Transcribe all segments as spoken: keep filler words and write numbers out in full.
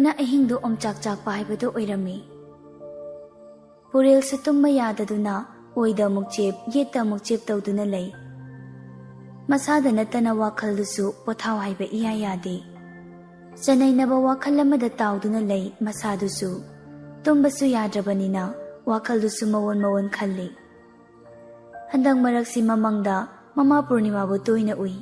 ꯑꯍꯤꯡꯗꯨ ꯑꯣꯝꯆꯥꯛ ꯆꯥꯛꯄ ꯍꯥꯏꯕꯗꯨ ꯑꯣꯏꯔꯝꯃꯤ꯫ ꯄꯨꯔꯦꯜꯁꯨ ꯇꯨꯝꯕ ꯌꯥꯗꯗꯨꯅ ꯑꯣꯏꯗ ꯑꯃꯨꯛ ꯆꯦꯞ, ꯌꯦꯠꯇ ꯑꯃꯨꯛ ꯆꯦꯞ ꯇꯧꯗꯨꯅ ꯂꯩ꯫ ꯃꯁꯥꯗ ꯅꯠꯇꯅ ꯋꯥꯈꯜꯗꯨꯁꯨ ꯄꯣꯊꯥꯎ ꯍꯥꯏꯕ ꯏꯌꯥ ꯌꯥꯗꯦ꯫ ꯆꯅꯩꯅꯕ ꯋꯥꯈꯜ ꯑꯃꯗ ꯇꯥꯎꯗꯨꯅ ꯂꯩ ꯃꯁꯥꯗꯨꯁꯨ꯫ ꯇꯨꯝꯕꯁꯨ ꯌꯥꯗ꯭ꯔꯕꯅꯤꯅ ꯋꯥꯈꯜꯗꯨꯁꯨ ꯃꯑꯣꯟ ꯃꯑꯣꯟ ꯈꯜꯂꯤ꯫ ꯍꯟꯗꯛ ꯃꯔꯛꯁꯤ ꯃꯃꯪꯗ ꯃꯃꯥ ꯄꯨꯔꯅꯤꯃꯥꯕꯨ ꯇꯣꯏꯅ ꯎꯏ꯫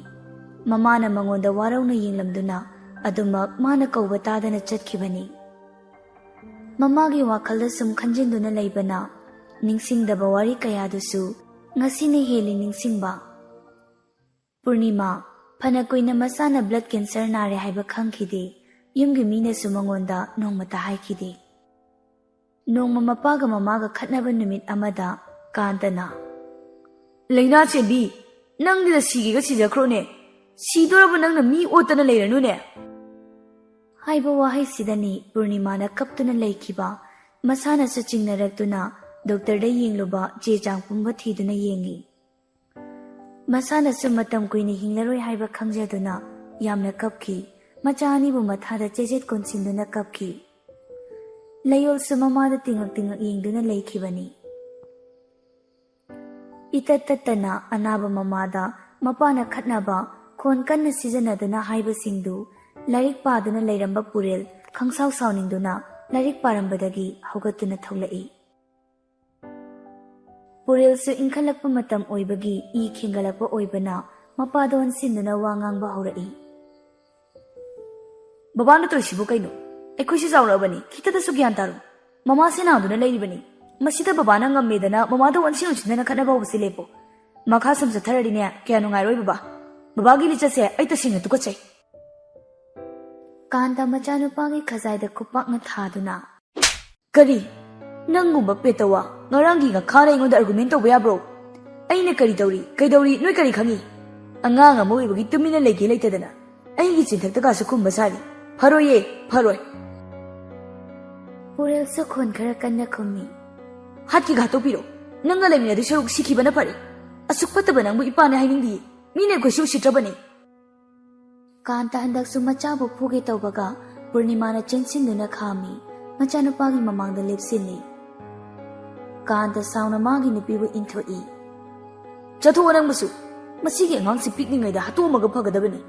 ꯃꯃꯥꯅ ꯃꯉꯣꯟꯗ ꯋꯥꯔꯧꯅ ꯌꯦꯡꯂꯝꯗꯨꯅ ꯑꯗꯨꯃꯛ ꯃꯥꯅ ꯀꯧꯕ ꯇꯥꯗꯅ ꯆꯠꯈꯤꯕꯅꯤ꯫ ꯃꯃꯥꯒꯤ ꯋꯥꯈꯜꯗ ꯁꯨꯝ ꯈꯟꯖꯤꯟꯗꯨꯅ ꯂꯩꯕꯅ ꯅꯤꯡꯁꯤꯡꯗꯕ ꯋꯥꯔꯤ ꯀꯌꯥꯗꯨꯁꯨ ꯉꯁꯤꯅ ꯍꯦꯜꯂꯤ ꯅꯤꯡꯁꯤꯡꯕ꯫ ꯄꯨꯔꯅꯤꯃꯥ, ꯐꯅ ꯀꯨꯏꯅ ꯃꯁꯥꯅ blood cancer ꯅꯥꯔꯦ ꯍꯥꯏꯕ ꯈꯪꯈꯤꯗꯦ꯫ ꯌꯨꯝꯒꯤ ꯃꯤꯅꯁꯨ ꯃꯉꯣꯟꯗ ꯅꯣꯡꯃꯇ ꯍꯥꯏꯈꯤꯗꯦ꯫ ꯅꯣꯡꯃ ꯃꯄꯥꯒ ꯃꯃꯥꯒ ꯈꯠꯅꯕ ꯅꯨꯃꯤꯠ ꯑꯃꯗ ꯀꯥꯟꯇꯅ, "ꯂꯩꯅꯥ ꯆꯦꯟꯕꯤ, ꯅꯪꯗꯤ ꯁꯤꯒꯦꯒ ꯁꯤꯖꯈ꯭ꯔꯣꯅꯦ, ꯁꯤꯗꯣꯔꯕ ꯅꯪꯅ ꯃꯤ ꯑꯣꯠꯇꯅ ꯂꯩꯔꯅꯨꯅꯦ" ꯍꯥꯏꯕ ꯋꯥꯍꯩꯁꯤꯗꯅꯤ ꯄꯨꯔꯅꯤꯃꯥꯅ ꯀꯞꯇꯨꯅ ꯂꯩꯈꯤꯕ꯫ ꯃꯁꯥꯅꯁꯨ ꯆꯤꯡꯅꯔꯛꯇꯨꯅ ꯗꯣꯛꯇꯔꯗ ꯌꯦꯡꯂꯨꯕ ꯆꯦ ꯆꯥꯡ ꯄꯨꯝꯕ ꯊꯤꯗꯨꯅ ꯌꯦꯡꯉꯤ꯫ ꯃꯁꯥꯅꯁꯨ ꯃꯇꯝ ꯀꯨꯏꯅ ꯍꯤꯡꯂꯔꯣꯏ ꯍꯥꯏꯕ ꯈꯪꯖꯗꯨꯅ ꯌꯥꯝꯅ ꯀꯞꯈꯤ꯫ ꯃꯆꯥ ꯑꯅꯤꯕꯨ ꯃꯊꯥꯗ ꯆꯦꯖꯦꯠ ꯀꯣꯟꯁꯤꯟꯗꯨꯅ ꯀꯞꯈꯤ꯫ ꯂꯩꯌꯣꯜꯁꯨ ꯃꯃꯥꯗ ꯇꯤꯡꯉꯛ ꯇꯤꯡꯉꯛ ꯌꯦꯡꯗꯨꯅ ꯂꯩꯈꯤꯕꯅꯤ꯫ ꯏꯇꯠ ꯇꯠꯇꯅ ꯑꯅꯥꯕ ꯃꯃꯥꯗ ꯃꯄꯥꯅ ꯈꯠꯅꯕ, ꯈꯣꯟ ꯀꯟꯅ ꯁꯤꯖꯤꯟꯅꯗꯨꯅ ꯍꯥꯏꯕꯁꯤꯡꯗꯨ ꯂꯥꯏꯔꯤꯛ ꯄꯥꯗꯨꯅ ꯂꯩꯔꯝꯕ ꯄꯨꯔꯦꯜ ꯈꯪꯁꯥꯎ ꯁꯥꯎꯅꯤꯡꯗꯨꯅ ꯂꯥꯏꯔꯤꯛ ꯄꯥꯔꯝꯕꯗꯒꯤ ꯍꯧꯒꯠꯇꯨꯅ ꯊꯣꯛꯂꯛꯏ꯫ ꯄꯨꯔꯦꯜꯁꯨ ꯏꯪꯈꯠꯂꯛꯄ ꯃꯇꯝ ꯑꯣꯏꯕꯒꯤ ꯏ ꯈꯦꯡꯒꯠꯂꯛꯄ ꯑꯣꯏꯕꯅ ꯃꯄꯥꯗ ꯑꯣꯟꯁꯤꯟꯗꯨꯅ ꯋꯥ ꯉꯥꯡꯕ ꯍꯧꯔꯛꯏ꯫ "ꯕꯕꯥꯅ ꯇꯧꯔꯤꯁꯤꯕꯨ ꯀꯩꯅꯣ? ꯑꯩꯈꯣꯏꯁꯨ ꯆꯥꯎꯔꯛꯑꯕꯅꯤ, ꯈꯤꯇꯗꯁꯨ ꯒ꯭ꯌꯥꯟ ꯇꯥꯔꯣ꯫ ꯃꯃꯥꯁꯦ ꯅꯥꯗꯨꯅ ꯂꯩꯔꯤꯕꯅꯤ꯫ ꯃꯁꯤꯗ ꯕꯕꯥꯅ ꯉꯝꯃꯦꯗꯅ ꯃꯃꯥꯗ ꯑꯣꯟꯁꯤꯟ ꯑꯣꯟꯁꯤꯟꯗꯅ ꯈꯠꯅꯕ ꯍꯧꯕꯁꯤ ꯂꯦꯞꯄꯣ꯫ ꯃꯈꯥ ꯁꯨꯝ ꯆꯠꯊꯔꯗꯤꯅꯦ ꯀꯌꯥ ꯅꯨꯡꯉꯥꯏꯔꯣꯏ ꯕꯕꯥ꯫ ꯕꯕꯥꯒꯤ ꯂꯤꯆꯠꯁꯦ ꯑꯩ ꯇꯁꯦꯡꯅ ꯇꯨꯀꯠꯆꯩ"꯫ ꯀꯥꯟꯇ ꯃꯆꯥꯅꯨꯄꯥꯒꯤ ꯈꯖꯥꯏꯗ ꯈꯨꯄꯥꯛꯅ ꯊꯥꯗꯨꯅ, "ꯀꯔꯤ? ꯅꯪꯒꯨꯝꯕ ꯄꯦꯇꯋꯥ ꯉꯔꯥꯡꯒꯤ ꯉꯈꯥꯅ ꯑꯩꯉꯣꯟꯗ argument ꯇꯧꯕ ꯌꯥꯕ꯭ꯔꯣ? ꯑꯩꯅ ꯀꯔꯤ ꯇꯧꯔꯤ, ꯀꯩꯗꯧꯔꯤ, ꯅꯣꯏ ꯀꯔꯤ ꯈꯪꯉꯤ? ꯑꯉꯥꯡ ꯑꯃ ꯑꯣꯏꯕꯒꯤ ꯇꯨꯃꯤꯟꯅ ꯂꯩꯒꯦ ꯂꯩꯇꯗꯅ ꯑꯩꯒꯤ ꯆꯤꯟꯊꯛꯇ ꯀꯥꯁꯨ ꯈꯨꯝꯕ ꯁꯥꯔꯤ꯫ ꯐꯔꯣꯏꯌꯦ, ꯐꯔꯣꯏ"꯫ ꯄꯨꯔꯦꯜꯁꯨ ꯈꯣꯟ ꯈꯔ ꯀꯟꯅ ꯈꯨꯝꯃꯤ꯫ "ꯍꯥꯠꯀꯦꯒ ꯍꯥꯠꯇꯣꯛꯄꯤꯔꯣ꯫ ꯅꯪꯒ ꯂꯩꯃꯤꯟꯅꯗꯣꯏ ꯁꯔꯨꯛ ꯁꯤꯈꯤꯕꯅ ꯐꯔꯦ꯫ ꯑꯁꯨꯛ ꯐꯠꯇꯕ ꯅꯪꯕꯨ ꯏꯄꯥꯅꯦ ꯍꯥꯏꯅꯤꯡꯗꯤꯌꯦ꯫ ꯃꯤꯅ ꯑꯩꯈꯣꯏꯁꯦ ꯎꯁꯤꯠꯇ꯭ꯔꯕꯅꯦ"꯫ ꯀꯥꯟꯇ ꯍꯟꯗꯛꯁꯨ ꯃꯆꯥꯕꯨ ꯐꯨꯒꯦ ꯇꯧꯕꯒ ꯄꯨꯔꯅꯤꯃꯥꯅ ꯆꯦꯟꯁꯤꯟꯗꯨꯅ ꯈꯥꯝꯃꯤ꯫ ꯃꯆꯥꯅꯨꯄꯥꯒꯤ ꯃꯃꯥꯡꯗ ꯂꯦꯞꯁꯤꯜꯂꯤ꯫ ꯀꯥꯟꯇ ꯁꯥꯎꯅ ꯃꯥꯒꯤ ꯅꯨꯄꯤꯕꯨ ꯏꯟꯊꯣꯛꯏ꯫ "ꯆꯠꯊꯣꯛꯑꯣ ꯅꯪꯕꯨꯁꯨ꯫ ꯃꯁꯤꯒꯤ ꯑꯉꯥꯡꯁꯤ ꯄꯤꯛꯂꯤꯉꯩꯗ ꯍꯥꯠꯇꯣꯛꯑꯝꯃꯒ ꯐꯒꯗꯕꯅꯤ꯫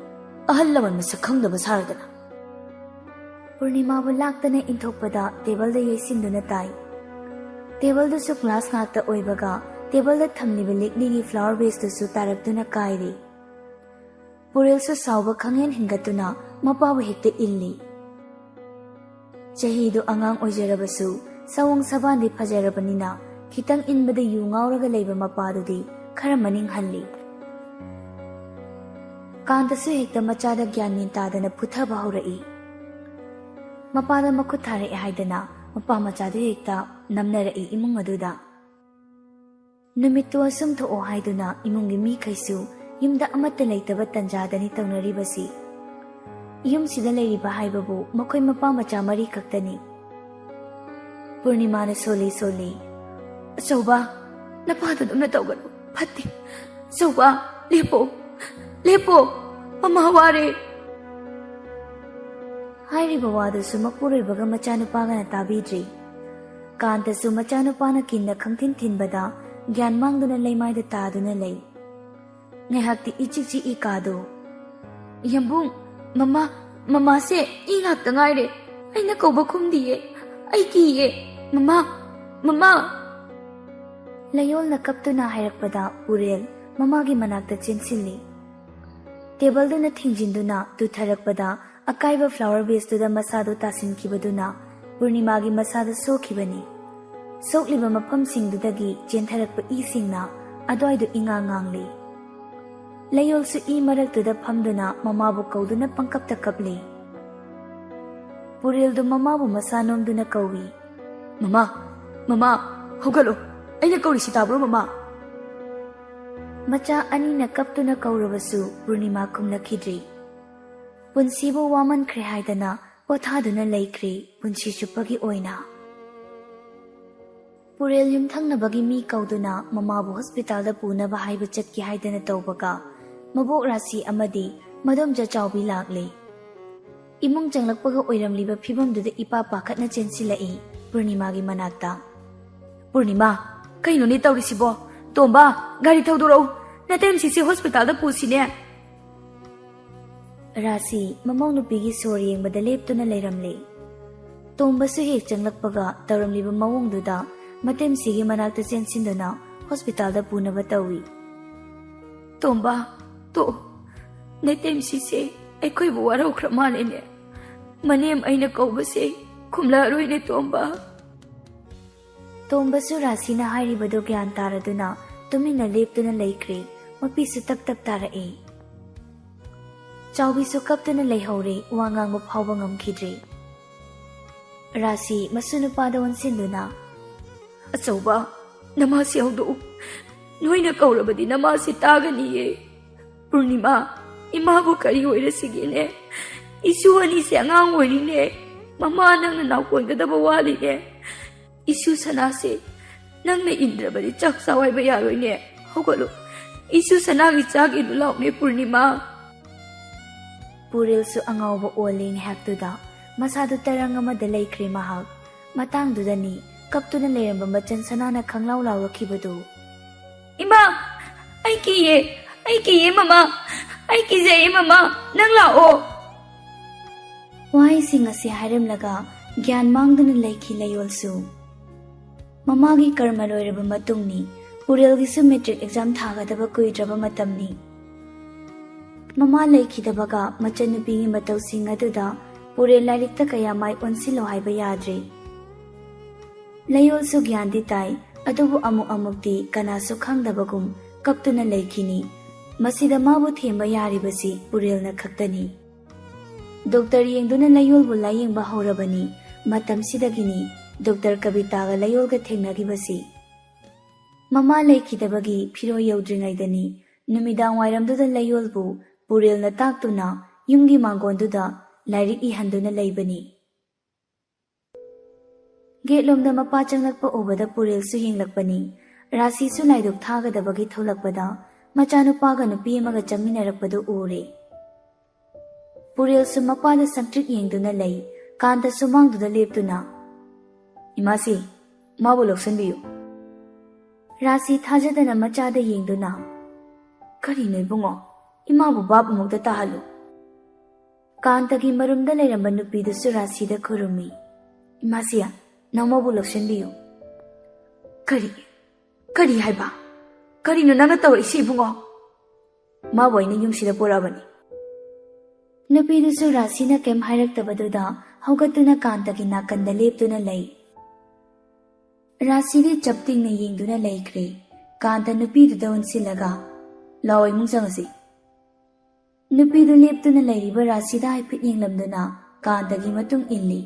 ꯑꯍꯜ ꯂꯃꯟ ꯃꯁꯛ ꯈꯪꯗꯕ ꯁꯥꯔꯗꯅ꯫" ꯄꯨꯔꯅꯤꯃꯥꯕꯨ ꯂꯥꯛꯇꯅ ꯏꯟꯊꯣꯛꯄꯗ ꯇꯦꯕꯜꯗ ꯌꯩꯁꯤꯟꯗꯨꯅ ꯇꯥꯏ꯫ ꯇꯦꯕꯜꯗꯨꯁꯨ ꯒ꯭ꯂꯥꯁ ꯉꯥꯛꯇ ꯑꯣꯏꯕꯒ ꯇꯦꯕꯜꯗ ꯊꯝꯂꯤꯕ ꯂꯤꯛꯂꯤꯒꯤ ꯐ꯭ꯂꯥꯋꯔ ꯚꯦꯁꯇꯨꯁꯨ ꯇꯥꯔꯛꯇꯨꯅ ꯀꯥꯏꯔꯤ꯫ ꯄꯨꯔꯦꯜꯁꯨ ꯁꯥꯎꯕ ꯈꯪꯍꯦꯟ ꯍꯦꯟꯒꯠꯇꯨꯅ ꯃꯄꯥꯕꯨ ꯍꯦꯛꯇ ꯏꯜꯂꯤ꯫ ꯆꯍꯤꯗꯨ ꯑꯉꯥꯡ ꯑꯣꯏꯖꯔꯕꯁꯨ ꯁꯑꯣꯡ ꯁꯕꯥꯟꯗꯤ ꯐꯖꯔꯕꯅꯤꯅ ꯈꯤꯇꯪ ꯏꯟꯕꯗ ꯌꯨ ꯉꯥꯎꯔꯒ ꯂꯩꯕ ꯃꯄꯥꯗꯨꯗꯤ ꯈꯔ ꯃꯅꯤꯡ ꯍꯜꯂꯤ꯫ ꯀꯥꯟꯇꯁꯨ ꯍꯦꯛꯇ ꯃꯆꯥꯗ ꯒ꯭ꯌꯥꯟ ꯃꯦꯟ ꯇꯥꯗꯅ ꯐꯨꯊꯕ ꯍꯧꯔꯛꯏ꯫ ꯃꯄꯥꯗ ꯃꯈꯨꯠ ꯊꯥꯔꯛꯑꯦ ꯍꯥꯏꯗꯅ ꯃꯄꯥ ꯃꯆꯥꯗꯨ ꯍꯦꯛꯇ ꯅꯝꯅꯔꯛꯏ ꯏꯃꯨꯡ ꯑꯗꯨꯗ꯫ ꯅꯨꯃꯤꯠꯇꯨ ꯑꯁꯨꯝ ꯊꯣꯛꯑꯣ ꯍꯥꯏꯗꯨꯅ ꯏꯃꯨꯡꯒꯤ ꯃꯤꯈꯩꯁꯨ ꯌꯨꯝꯗ ꯑꯃꯠꯇ ꯂꯩꯇꯕ ꯇꯟꯖꯥꯗꯅꯤ ꯇꯧꯅꯔꯤꯕꯁꯤ꯫ ꯌꯨꯝꯁꯤꯗ ꯂꯩꯔꯤꯕ ꯍꯥꯏꯕꯕꯨ ꯃꯈꯣꯏ ꯃꯄꯥ ꯃꯆꯥ ꯃꯔꯤ ꯈꯛꯇꯅꯤ꯫ ꯄꯨꯔꯅꯤꯃꯥꯅ ꯁꯣꯜꯂꯤ ꯁꯣꯜꯂꯤ, "ꯑꯆꯧꯕ, ꯅꯄꯥꯗꯨꯗꯧꯅ ꯇꯧꯒꯅꯨ, ꯐꯠꯇꯦ꯫ ꯑꯆꯧꯕ, ꯂꯦꯞꯄꯣ, ꯂꯦꯞꯄꯣ, ꯃꯃꯥ ꯋꯥꯔꯦ꯫" ꯍꯥꯏꯔꯤꯕ ꯋꯥꯗꯨꯁꯨ ꯃꯄꯨꯔꯣꯏꯕꯒ ꯃꯆꯥꯅꯨꯄꯥꯒꯅ ꯇꯥꯕꯤꯗ꯭ꯔꯤ꯫ ꯀꯥꯟꯇꯁꯨ ꯃꯆꯥꯅꯨꯄꯥꯅ ꯀꯤꯟꯅ ꯈꯪꯊꯤꯟ ꯊꯤꯟꯕꯗ ꯒ꯭ꯌꯥꯟ ꯃꯥꯡꯗꯨꯅ ꯂꯩꯃꯥꯏꯗ ꯇꯥꯗꯨꯅ ꯂꯩ꯫ ꯉꯥꯏꯍꯥꯛꯇꯤ ꯏꯆꯤꯛ ꯆꯤꯛꯏ ꯀꯥꯗꯣ꯫ "ꯌꯥꯝꯕꯨꯡ, ꯃꯃꯥ, ꯃꯃꯥꯁꯦ ꯏ ꯉꯥꯛꯇ ꯉꯥꯏꯔꯦ꯫ ꯑꯩꯅ ꯀꯧꯕ ꯈꯨꯝꯗꯤꯌꯦ꯫ ꯑꯩ ꯀꯤꯌꯦ꯫ ꯃꯃꯥ, ꯃꯃꯥ!" ꯂꯌꯣꯜꯅ ꯀꯞꯇꯨꯅ ꯍꯥꯏꯔꯛꯄꯗ ꯄꯨꯔꯦꯜ ꯃꯃꯥꯒꯤ ꯃꯅꯥꯛꯇ ꯆꯦꯟꯁꯤꯜꯂꯤ꯫ ꯇꯦꯕꯜꯗꯨꯅ ꯊꯤꯡꯖꯤꯟꯗꯨꯅ ꯇꯨꯊꯔꯛꯄꯗ ꯑꯀꯥꯏꯕ ꯐ꯭ꯂꯥꯋꯔ ꯚꯦꯁꯇꯨꯗ ꯃꯁꯥꯗꯨ ꯇꯥꯁꯤꯟꯈꯤꯕꯗꯨꯅ ꯄꯨꯔꯅꯤꯃꯥꯒꯤ ꯃꯁꯥꯗ ꯁꯣꯛꯈꯤꯕꯅꯤ꯫ ꯁꯣꯛꯂꯤꯕ ꯃꯐꯝꯁꯤꯡꯗꯨꯗꯒꯤ ꯆꯦꯟꯊꯔꯛꯄ ꯏꯁꯤꯡꯅ ꯑꯗ꯭ꯋꯥꯏꯗꯨ ꯏꯉꯥꯡ ꯉꯥꯡꯂꯤ꯫ ꯂꯌꯣꯜꯁꯨ ꯏ ꯃꯔꯛꯇꯨꯗ ꯐꯝꯗꯨꯅ ꯃꯃꯥꯕꯨ ꯀꯧꯗꯨꯅ ꯄꯪꯀꯞꯇ ꯀꯞꯂꯤ꯫ ꯄꯨꯔꯦꯜꯗꯨ ꯃꯃꯥꯕꯨ ꯃꯁꯥ ꯅꯣꯝꯗꯨꯅ ꯀꯧꯏ꯫ "ꯃꯃꯥ, ꯃꯃꯥ, ꯍꯧꯒꯠꯂꯣ꯫ ꯑꯩꯅ ꯀꯧꯔꯤꯁꯤ ꯇꯥꯕ꯭ꯔꯣ, ꯃꯃꯥ?" ꯃꯆꯥ ꯑꯅꯤꯅ ꯀꯞꯇꯨꯅ ꯀꯧꯔꯕꯁꯨ ꯄꯨꯔꯅꯤꯃꯥ ꯈꯨꯝꯂꯛꯈꯤꯗ꯭ꯔꯤ꯫ ꯄꯨꯟꯁꯤꯕꯨ ꯋꯥꯃꯟꯈ꯭ꯔꯦ ꯍꯥꯏꯗꯅ ꯄꯣꯊꯥꯗꯨꯅ ꯂꯩꯈ꯭ꯔꯦ ꯄꯨꯟꯁꯤ ꯆꯨꯞꯄꯒꯤ ꯑꯣꯏꯅ꯫ ꯄꯨꯔꯦꯜ ꯌꯨꯝꯊꯪꯅꯕꯒꯤ ꯃꯤ ꯀꯧꯗꯨꯅ ꯃꯃꯥꯕꯨ ꯍꯣꯁꯄꯤꯇꯥꯜꯗ ꯄꯨꯅꯕ ꯍꯥꯏꯕ ꯆꯠꯀꯦ ꯍꯥꯏꯗꯅ ꯇꯧꯕꯒ, ꯃꯕꯣꯛ ꯔꯥꯁꯤ ꯑꯃꯗꯤ ꯃꯗꯣꯝꯆꯥ ꯆꯥꯎꯕꯤ ꯂꯥꯛꯂꯦ꯫ ꯏꯃꯨꯡ ꯆꯪꯂꯛꯄꯒ ꯑꯣꯏꯔꯝꯂꯤꯕ ꯐꯤꯕꯝꯗꯨꯗ ꯏꯄꯥ ꯄꯥꯈꯠꯅ ꯆꯦꯟꯁꯤꯜꯂꯛꯏ ꯄꯨꯔꯅꯤꯃꯥꯒꯤ ꯃꯅꯥꯛꯇ꯫ "ꯄꯨꯔꯅꯤꯃꯥ, ꯀꯩꯅꯣꯅꯦ ꯇꯧꯔꯤꯁꯤꯕꯣ? ꯇꯣꯝꯕ, ꯒꯥꯔꯤ ꯊꯧꯗꯣꯔꯛꯎ꯫ ꯅꯇꯩꯃꯁꯤꯁꯦ ꯍꯣꯁꯄꯤꯇꯥꯜꯗ ꯄꯨꯁꯤꯅꯦ꯫" ꯔꯥꯁꯤ ꯃꯃꯧ ꯅꯨꯄꯤꯒꯤ ꯁꯣꯔ ꯌꯦꯡꯕꯗ ꯂꯦꯞꯇꯨꯅ ꯂꯩꯔꯝꯂꯦ꯫ ꯇꯣꯝꯕꯁꯨ ꯍꯦꯛ ꯆꯪꯂꯛꯄꯒ ꯇꯧꯔꯝꯂꯤꯕ ꯃꯑꯣꯡꯗꯨꯗ ꯃꯇꯩꯃꯁꯤꯒꯤ ꯃꯅꯥꯛꯇ ꯆꯦꯟꯁꯤꯟꯗꯨꯅ ꯍꯣꯁꯄꯤꯇꯥꯜꯗ ꯄꯨꯅꯕ ꯇꯧꯏ꯫ "ꯇꯣꯝꯕ, ꯇꯣ, ꯅꯇꯩꯃꯁꯤꯁꯦ ꯑꯩꯈꯣꯏꯕꯨ ꯋꯥꯔꯧꯈ꯭ꯔ ꯃꯥꯜꯂꯦꯅꯦ꯫ ꯃꯅꯦꯝ ꯑꯩꯅ ꯀꯧꯕꯁꯦ ꯈꯨꯝꯂꯛꯑꯔꯣꯏꯅꯦ, ꯇꯣꯝꯕ꯫" ꯇꯣꯝꯕꯁꯨ ꯔꯥꯁꯤꯅ ꯍꯥꯏꯔꯤꯕꯗꯨ ꯒ꯭ꯌꯥꯟ ꯇꯥꯔꯗꯨꯅ ꯇꯨꯃꯤꯟꯅ ꯂꯦꯞꯇꯨꯅ ꯂꯩꯈ꯭ꯔꯦ, ꯃꯄꯤꯁꯨ ꯇꯞ ꯇꯞ ꯇꯥꯔꯛꯏ꯫ ꯆꯥꯎꯕꯤꯁꯨ ꯀꯞꯇꯨꯅ ꯂꯩꯍꯧꯔꯦ, ꯋꯥ ꯉꯥꯡꯕ ꯐꯥꯎꯕ ꯉꯝꯈꯤꯗ꯭ꯔꯦ꯫ ꯔꯥꯁꯤ ꯃꯁꯨ ꯅꯨꯄꯥꯗ ꯑꯣꯟꯁꯤꯟꯗꯨꯅ, "ꯑꯆꯧꯕ, ꯅꯃꯥꯁꯤ ꯍꯧꯗꯣꯛꯎ꯫ ꯅꯣꯏꯅ ꯀꯧꯔꯕꯗꯤ ꯅꯃꯥꯁꯤ ꯇꯥꯒꯅꯤꯌꯦ꯫ ꯄꯨꯔꯅꯤꯃꯥ, ꯏꯃꯥꯕꯨ ꯀꯔꯤ ꯑꯣꯏꯔꯁꯤꯒꯦꯅꯦ? ꯏꯁꯨ ꯑꯅꯤꯁꯦ ꯑꯉꯥꯡ ꯑꯣꯏꯔꯤꯅꯦ꯫ ꯃꯃꯥ ꯅꯪꯅ ꯅꯥꯎꯀꯣꯟꯒꯗꯕ ꯋꯥꯠꯂꯤꯅꯦ꯫ ꯏꯁꯨ ꯁꯅꯥꯁꯦ ꯅꯪꯅ ꯏꯟꯗ꯭ꯔꯕꯗꯤ ꯆꯥꯛ ꯆꯥꯎ ꯍꯥꯏꯕ ꯌꯥꯔꯣꯏꯅꯦ꯫ ꯍꯧꯒꯠꯂꯨ, ꯏꯁꯨ ꯁꯅꯥꯒꯤ ꯆꯥꯛ ꯏꯜꯂꯨ ꯂꯥꯎꯅꯦ, ꯄꯨꯔꯅꯤꯃꯥ꯫" ꯄꯨꯔꯦꯜꯁꯨ ꯑꯉꯥꯎꯕ ꯑꯣꯜꯂꯦ ꯉꯥꯏꯍꯥꯛꯇꯨꯗ꯫ ꯃꯁꯥꯗꯨ ꯇꯔꯪ ꯑꯃꯗ ꯂꯩꯈ꯭ꯔꯦ ꯃꯍꯥꯛ꯫ ꯃꯇꯥꯡꯗꯨꯗꯅꯤ ꯀꯞꯇꯨꯅ ꯂꯩꯔꯝꯕ ꯃꯆꯟ ꯁꯅꯥꯅ ꯈꯪꯂꯥꯎ ꯂꯥꯎꯔꯛꯈꯤꯕꯗꯨ꯫ "ꯏꯃꯥ, ꯑꯩ ꯀꯤꯌꯦ, ꯑꯩ ꯀꯤꯌꯦ ꯃꯃꯥ, ꯑꯩ ꯀꯤꯖꯩꯌꯦ ꯃꯃꯥ, ꯅꯪ ꯂꯥꯛꯑꯣ꯫" ꯋꯥꯍꯩꯁꯤꯡ ꯑꯁꯤ ꯍꯥꯏꯔꯝꯂꯒ ꯒ꯭ꯌꯥꯟ ꯃꯥꯡꯗꯨꯅ ꯂꯩꯈꯤ ꯂꯩꯌꯣꯜꯁꯨ꯫ ꯃꯃꯥꯒꯤ ꯀꯔꯃ ꯂꯣꯏꯔꯕ ꯃꯇꯨꯡꯅꯤ꯫ ꯄꯨꯔꯦꯜꯒꯤꯁꯨ ꯃꯦꯇ꯭ꯔꯤꯛ ꯑꯦꯛꯖꯥꯝ ꯊꯥꯒꯗꯕ ꯀꯨꯏꯗ꯭ꯔꯕ ꯃꯇꯝꯅꯤ꯫ ꯃꯃꯥ ꯂꯩꯈꯤꯗꯕꯒ ꯃꯆꯟꯅꯨꯄꯤꯒꯤ ꯃꯇꯧꯁꯤꯡ ꯑꯗꯨꯗ ꯄꯨꯔꯦꯜ ꯂꯥꯏꯔꯤꯛꯇ ꯀꯌꯥ ꯃꯥꯏ ꯑꯣꯟꯁꯤꯜꯂꯣ ꯍꯥꯏꯕ ꯌꯥꯗ꯭ꯔꯦ꯫ ꯂꯩꯌꯣꯜꯁꯨ ꯒ꯭ꯌꯥꯟꯗꯤ ꯇꯥꯏ, ꯑꯗꯨꯕꯨ ꯑꯃꯨꯛ ꯑꯃꯨꯛꯇꯤ ꯀꯅꯥꯁꯨ ꯈꯪꯗꯕꯒꯨꯝ ꯀꯞꯇꯨꯅ ꯂꯩꯈꯤꯅꯤ꯫ ꯃꯁꯤꯗ ꯃꯥꯕꯨ ꯊꯦꯝꯕ ꯌꯥꯔꯤꯕꯁꯤ ꯄꯨꯔꯦꯜꯅ ꯈꯛꯇꯅꯤ꯫ ꯗꯣꯛꯇꯔ ꯌꯦꯡꯗꯨꯅ ꯂꯩꯌꯣꯜꯕꯨ ꯂꯥꯌꯦꯡꯕ ꯍꯧꯔꯕꯅꯤ꯫ ꯃꯇꯝꯁꯤꯗꯒꯤꯅꯤ ꯗꯣꯛꯇꯔ ꯀꯕꯤꯇꯥꯒ ꯂꯩꯌꯣꯜꯒ ꯊꯦꯡꯅꯈꯤꯕꯁꯤ꯫ ꯃꯃꯥ ꯂꯩꯈꯤꯗꯕꯒꯤ ꯐꯤꯔꯣꯏ ꯌꯧꯗ꯭ꯔꯤꯉꯩꯗꯅꯤ ꯅꯨꯃꯤꯗꯥꯡ ꯋꯥꯏꯔꯝꯗꯨꯗ ꯂꯩꯌꯣꯜꯕꯨ ꯄꯨꯔꯦꯜꯅ ꯇꯥꯛꯇꯨꯅ ꯌꯨꯝꯒꯤ ꯃꯥꯡꯒꯣꯟꯗꯨꯗ ꯂꯥꯏꯔꯤꯛ ꯏꯍꯟꯗꯨꯅ ꯂꯩꯕꯅꯤ꯫ ꯒꯦꯠꯂꯣꯝꯗ ꯃꯄꯥ ꯆꯪꯂꯛꯄ ꯎꯕꯗ ꯄꯨꯔꯦꯜꯁꯨ ꯌꯦꯡꯂꯛꯄꯅꯤ꯫ ꯔꯥꯁꯤꯁꯨ ꯂꯥꯏꯗꯨꯛ ꯊꯥꯒꯗꯕꯒꯤ ꯊꯣꯛꯂꯛꯄꯗ ꯃꯆꯥꯅꯨꯄꯥꯒ ꯅꯨꯄꯤ ꯑꯃꯒ ꯆꯪꯃꯤꯟꯅꯔꯛꯄꯗꯨ ꯎꯔꯦ꯫ ꯄꯨꯔꯦꯜꯁꯨ ꯃꯄꯥꯗ ꯁꯪꯇ꯭ꯔꯤꯛ ꯌꯦꯡꯗꯨꯅ ꯂꯩ꯫ ꯀꯥꯟꯇ ꯁꯨꯃꯥꯡꯗꯨꯗ ꯂꯦꯞꯇꯨꯅ, "ꯏꯃꯥꯁꯤ, ꯃꯥꯕꯨ ꯂꯧꯁꯤꯟꯕꯤꯌꯨ꯫" ꯔꯥꯁꯤ ꯊꯥꯖꯗꯅ ꯃꯆꯥꯗ ꯌꯦꯡꯗꯨꯅ, "ꯀꯔꯤꯅꯣ ꯏꯕꯨꯡꯉꯣ? ꯏꯃꯥꯕꯨ ꯚꯥꯞ ꯑꯃꯨꯛꯇ ꯇꯥꯍꯜꯂꯨ꯫" ꯀꯥꯟꯇꯒꯤ ꯃꯔꯨꯝꯗ ꯂꯩꯔꯝꯕ ꯅꯨꯄꯤꯗꯨꯁꯨ ꯔꯥꯁꯤꯗ ꯈꯨꯔꯨꯝꯃꯤ꯫ "ꯏꯃꯥꯁꯤ, ꯅꯪ ꯃꯥꯕꯨ ꯂꯧꯁꯤꯟꯕꯤꯌꯨ꯫" "ꯀꯔꯤ? ꯀꯔꯤ ꯍꯥꯏꯕ? ꯀꯔꯤꯅꯣ ꯅꯪꯅ ꯇꯧꯔꯛꯏꯁꯤ ꯏꯕꯨꯡꯉꯣ?" "ꯃꯥꯕꯨ ꯑꯩꯅ ꯌꯨꯝꯁꯤꯗ ꯄꯨꯔꯛꯑꯕꯅꯤ꯫" ꯅꯨꯄꯤꯗꯨꯁꯨ ꯔꯥꯁꯤꯅ ꯀꯩꯝ ꯍꯥꯏꯔꯛꯇꯕꯗꯨꯗ ꯍꯧꯒꯠꯇꯨꯅ ꯀꯥꯟꯇꯒꯤ ꯅꯥꯀꯟꯗ ꯂꯦꯞꯇꯨꯅ ꯂꯩ꯫ ꯔꯥꯁꯤꯗꯤ ꯆꯞ ꯇꯤꯡꯅ ꯌꯦꯡꯗꯨꯅ ꯂꯩꯈ꯭ꯔꯦ꯫ ꯀꯥꯟꯇ ꯅꯨꯄꯤꯗꯨꯗ ꯑꯣꯟꯁꯤꯜꯂꯒ, "ꯂꯥꯛꯑꯣ, ꯏꯃꯨꯡ ꯆꯪꯉꯁꯤ꯫" ꯅꯨꯄꯤꯗꯨ ꯂꯦꯞꯇꯨꯅ ꯂꯩꯔꯤꯕ ꯔꯥꯁꯤꯗ ꯍꯥꯏꯐꯦꯠ ꯌꯦꯡꯂꯝꯗꯨꯅ ꯀꯥꯟꯇꯒꯤ ꯃꯇꯨꯡ ꯏꯜꯂꯤ꯫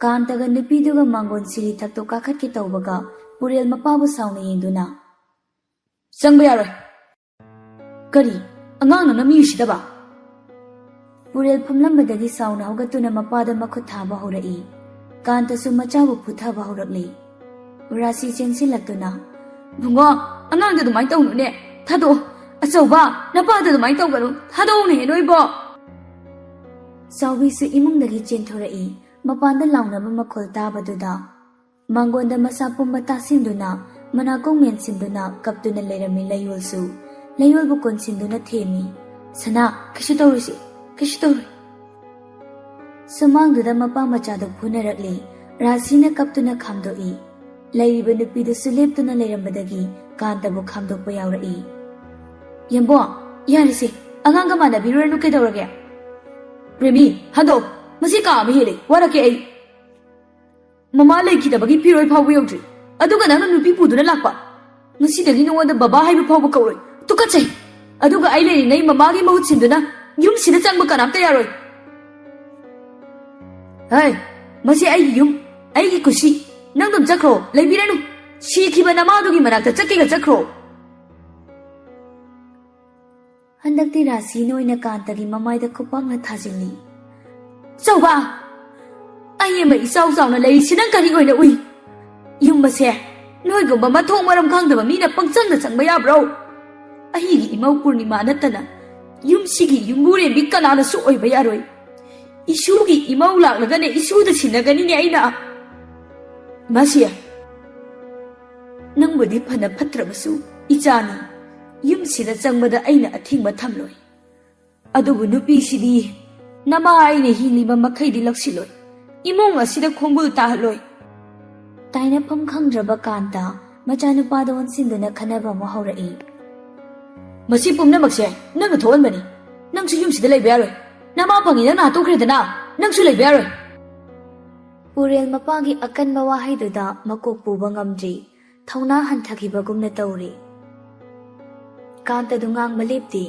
ꯀꯥꯟꯇꯒ ꯅꯨꯄꯤꯗꯨꯒ ꯃꯥꯡꯒꯣꯟ ꯁꯤꯔꯤ ꯊꯛꯇꯨ ꯀꯥꯈꯠꯀꯦ ꯇꯧꯕꯒ ꯄꯨꯔꯦꯜ ꯃꯄꯥꯕꯨ ꯁꯥꯎꯅ ꯌꯦꯡꯗꯨꯅ, "ꯆꯪꯕ ꯌꯥꯔꯣꯏ꯫" "ꯀꯔꯤ? ꯑꯉꯥꯡ ꯅꯪꯅ ꯃꯤ ꯎꯁꯤꯠꯇꯕ?" ꯄꯨꯔꯦꯜ ꯐꯝꯂꯝꯕꯗꯒꯤ ꯁꯥꯎꯅ ꯍꯧꯒꯠꯇꯨꯅ ꯃꯄꯥꯗ ꯃꯈꯨꯠ ꯊꯥꯕ ꯍꯧꯔꯛꯏ꯫ ꯀꯥꯟꯇꯁꯨ ꯃꯆꯥꯕꯨ ꯐꯨꯊꯕ ꯍꯧꯔꯛꯂꯤ꯫ ꯔꯥꯁꯤ ꯆꯦꯟꯁꯤꯜꯂꯛꯇꯨꯅ, "ꯕꯨꯡꯉꯣ, ꯑꯉꯥꯡꯗ ꯑꯗꯨꯃꯥꯏꯅ ꯇꯧꯅꯨꯅꯦ꯫ ꯊꯥꯗꯣꯛꯑꯣ꯫ ꯑꯆꯧꯕ, ꯅꯄꯥꯗ ꯑꯗꯨꯃꯥꯏꯅ ꯇꯧꯒꯅꯨ꯫ ꯊꯥꯗꯣꯛꯎꯅꯦ ꯅꯣꯏꯕꯣ꯫" ꯆꯥꯎꯕꯤꯁꯨ ꯏꯃꯨꯡꯗꯒꯤ ꯆꯦꯟꯊꯣꯔꯛꯏ꯫ ꯃꯄꯥꯟꯗ ꯂꯥꯎꯅꯕ ꯃꯈꯣꯜ ꯇꯥꯕꯗꯨꯗ ꯃꯥꯡꯒꯣꯟꯗ ꯃꯁꯥ ꯄꯨꯝꯕ ꯇꯥꯁꯤꯟꯗꯨꯅ, ꯃꯅꯥꯀꯣꯡ ꯃꯦꯟꯁꯤꯟꯗꯨꯅ ꯀꯞꯇꯨꯅ ꯂꯩꯔꯝꯃꯤ ꯂꯩꯌꯣꯜꯁꯨ꯫ ꯂꯩꯌꯣꯜꯕꯨ ꯀꯣꯟꯁꯤꯟꯗꯨꯅ ꯊꯦꯝꯃꯤ, "ꯁꯅꯥ, ꯀꯩꯁꯨ ꯇꯧꯔꯣꯏꯁꯦ, ꯀꯩꯁꯨ ꯇꯧꯔꯣꯏ꯫" ꯁꯨꯃꯥꯡꯗꯨꯗ ꯃꯄꯥ ꯃꯆꯥꯗꯨ ꯐꯨꯅꯔꯛꯂꯤ꯫ ꯔꯥꯁꯤꯅ ꯀꯞꯇꯨꯅ ꯈꯥꯝꯗꯣꯛꯏ꯫ ꯂꯩꯔꯤꯕ ꯅꯨꯄꯤꯗꯨꯁꯨ ꯂꯦꯞꯇꯨꯅ ꯂꯩꯔꯝꯕꯗꯒꯤ ꯀꯥꯟꯇꯕꯨ ꯈꯥꯝꯗꯣꯛꯄ ꯌꯥꯎꯔꯛꯏ꯫ "ꯌꯦꯝꯕꯣ, ꯌꯥꯔꯦꯁꯦ, ꯑꯉꯥꯡꯒ ꯃꯥꯟꯅꯕꯤꯔꯨꯔꯅꯨ ꯀꯩꯗꯧꯔꯒꯦ?" "ꯄ꯭ꯔꯦꯃꯤ, ꯍꯟꯗꯣꯛ, ꯃꯁꯤ ꯀꯥ ꯑꯃ ꯍꯦꯜꯂꯦ, ꯋꯥꯔꯛꯀꯦ ꯑꯩ꯫" "ꯃꯃꯥ ꯂꯩꯈꯤꯗꯕꯒꯤ ꯐꯤꯔꯣꯏ ꯐꯥꯎꯕ ꯌꯧꯗ꯭ꯔꯤ, ꯑꯗꯨꯒ ꯅꯪꯅ ꯅꯨꯄꯤ ꯄꯨꯗꯨꯅ ꯂꯥꯛꯄ꯫ ꯉꯁꯤꯗꯒꯤ ꯅꯉꯣꯟꯗ ꯕꯕꯥ ꯍꯥꯏꯕ ꯐꯥꯎꯕ ꯀꯧꯔꯣꯏ꯫ ꯇꯨꯀꯠꯆꯩ꯫ ꯑꯗꯨꯒ ꯑꯩ ꯂꯩꯔꯤꯉꯩ ꯃꯃꯥꯒꯤ ꯃꯍꯨꯠ ꯁꯤꯟꯗꯨꯅ ꯌꯨꯝꯁꯤꯗ ꯆꯪꯕ ꯀꯅꯥꯝꯇ ꯌꯥꯔꯣꯏ꯫" "ꯍꯩ, ꯃꯁꯤ ꯑꯩꯒꯤ ꯌꯨꯝ, ꯑꯩꯒꯤ ꯀꯨꯁꯤ꯫ ꯅꯪ ꯑꯗꯨꯝ ꯆꯠꯈ꯭ꯔꯣ, ꯂꯩꯕꯤꯔꯅꯨ꯫ ꯁꯤꯈꯤꯕ ꯅꯃꯥꯗꯨꯒꯤ ꯃꯅꯥꯛꯇ ꯆꯠꯀꯦꯒ ꯆꯠꯈ꯭ꯔꯣ꯫" ꯍꯟꯗꯛꯇꯤ ꯔꯥꯁꯤꯅ ꯑꯣꯏꯅ ꯀꯥꯟꯇꯒꯤ ꯃꯃꯥꯏꯗ ꯈꯨꯄꯥꯛꯅ ꯊꯥꯖꯤꯜꯂꯤ꯫ "ꯆꯧꯕ! ꯑꯩ ꯑꯃ ꯏꯆꯥꯎ ꯆꯥꯎꯅ ꯂꯩꯔꯤꯁꯤ ꯅꯪ ꯀꯔꯤ ꯑꯣꯏꯅ ꯎꯏ? ꯌꯨꯝ ꯑꯁꯦ ꯅꯣꯏꯒꯨꯝꯕ ꯃꯊꯣꯡ ꯃꯔꯝ ꯈꯪꯗꯕ ꯃꯤꯅ ꯄꯪꯆꯪꯗ ꯆꯪꯕ ꯌꯥꯕ꯭ꯔꯣ? ꯑꯩꯒꯤ ꯏꯃꯧ ꯄꯨꯔꯅꯤꯃꯥ ꯅꯠꯇꯅ ꯌꯨꯝꯁꯤꯒꯤ ꯌꯨꯝꯕꯨꯔꯦꯝꯕꯤ ꯀꯅꯥꯅꯁꯨ ꯑꯣꯏꯕ ꯌꯥꯔꯣꯏ꯫ ꯏꯁꯨꯒꯤ ꯏꯃꯧ ꯂꯥꯛꯂꯒꯅꯦ ꯏꯁꯨꯗ ꯁꯤꯟꯅꯒꯅꯤꯅꯦ ꯑꯩꯅ꯫ ꯃꯁꯤ ꯅꯪꯕꯨꯗꯤ ꯐꯅ ꯐꯠꯇ꯭ꯔꯕꯁꯨ ꯏꯆꯥꯅꯤ꯫ ꯌꯨꯝꯁꯤꯗ ꯆꯪꯕꯗ ꯑꯩꯅ ꯑꯊꯤꯡꯕ ꯊꯝꯂꯣꯏ꯫ ꯑꯗꯨꯕꯨ ꯅꯨꯄꯤꯁꯤꯗꯤ ꯅꯃꯥ ꯑꯩꯅ ꯍꯤꯡꯂꯤꯕ ꯃꯈꯩꯗꯤ ꯂꯧꯁꯤꯜꯂꯣꯏ꯫ ꯏꯃꯨꯡ ꯑꯁꯤꯗ ꯈꯣꯡꯒꯨꯜ ꯇꯥꯍꯜꯂꯣꯏ꯫ ꯇꯥꯏꯅꯐꯝ ꯈꯪꯗ꯭ꯔꯕ ꯀꯥꯟꯇ ꯃꯆꯥꯅꯨꯄꯥꯗ ꯑꯣꯟꯁꯤꯟꯗꯨꯅ ꯈꯟꯅꯕ ꯑꯃꯨꯛ ꯍꯧꯔꯛꯏ꯫ ꯃꯁꯤ ꯄꯨꯝꯅꯃꯛꯁꯦ ꯅꯪꯅ ꯊꯣꯛꯍꯟꯕꯅꯤ꯫ ꯅꯪꯁꯨ ꯌꯨꯝꯁꯤꯗ ꯂꯩꯕ ꯌꯥꯔꯣꯏ꯫ ꯅꯃꯥ ꯐꯪꯉꯤ ꯅꯪꯅ ꯍꯥꯠꯇꯣꯛꯈ꯭ꯔꯦꯗꯅ, ꯅꯪꯁꯨ ꯂꯩꯕ ꯌꯥꯔꯣꯏ꯫ ꯄꯨꯔꯦꯜ ꯃꯄꯥꯒꯤ ꯑꯀꯟꯕ ꯋꯥꯍꯩꯗꯨꯗ ꯃꯀꯣꯛ ꯄꯨꯕ ꯉꯝꯗ꯭ꯔꯤ꯫ ꯊꯧꯅꯥ ꯍꯟꯊꯈꯤꯕꯒꯨꯝꯅ ꯇꯧꯔꯤ꯫ ꯀꯥꯟꯇꯗꯨ ꯉꯥꯡꯕ ꯂꯦꯞꯇꯦ꯫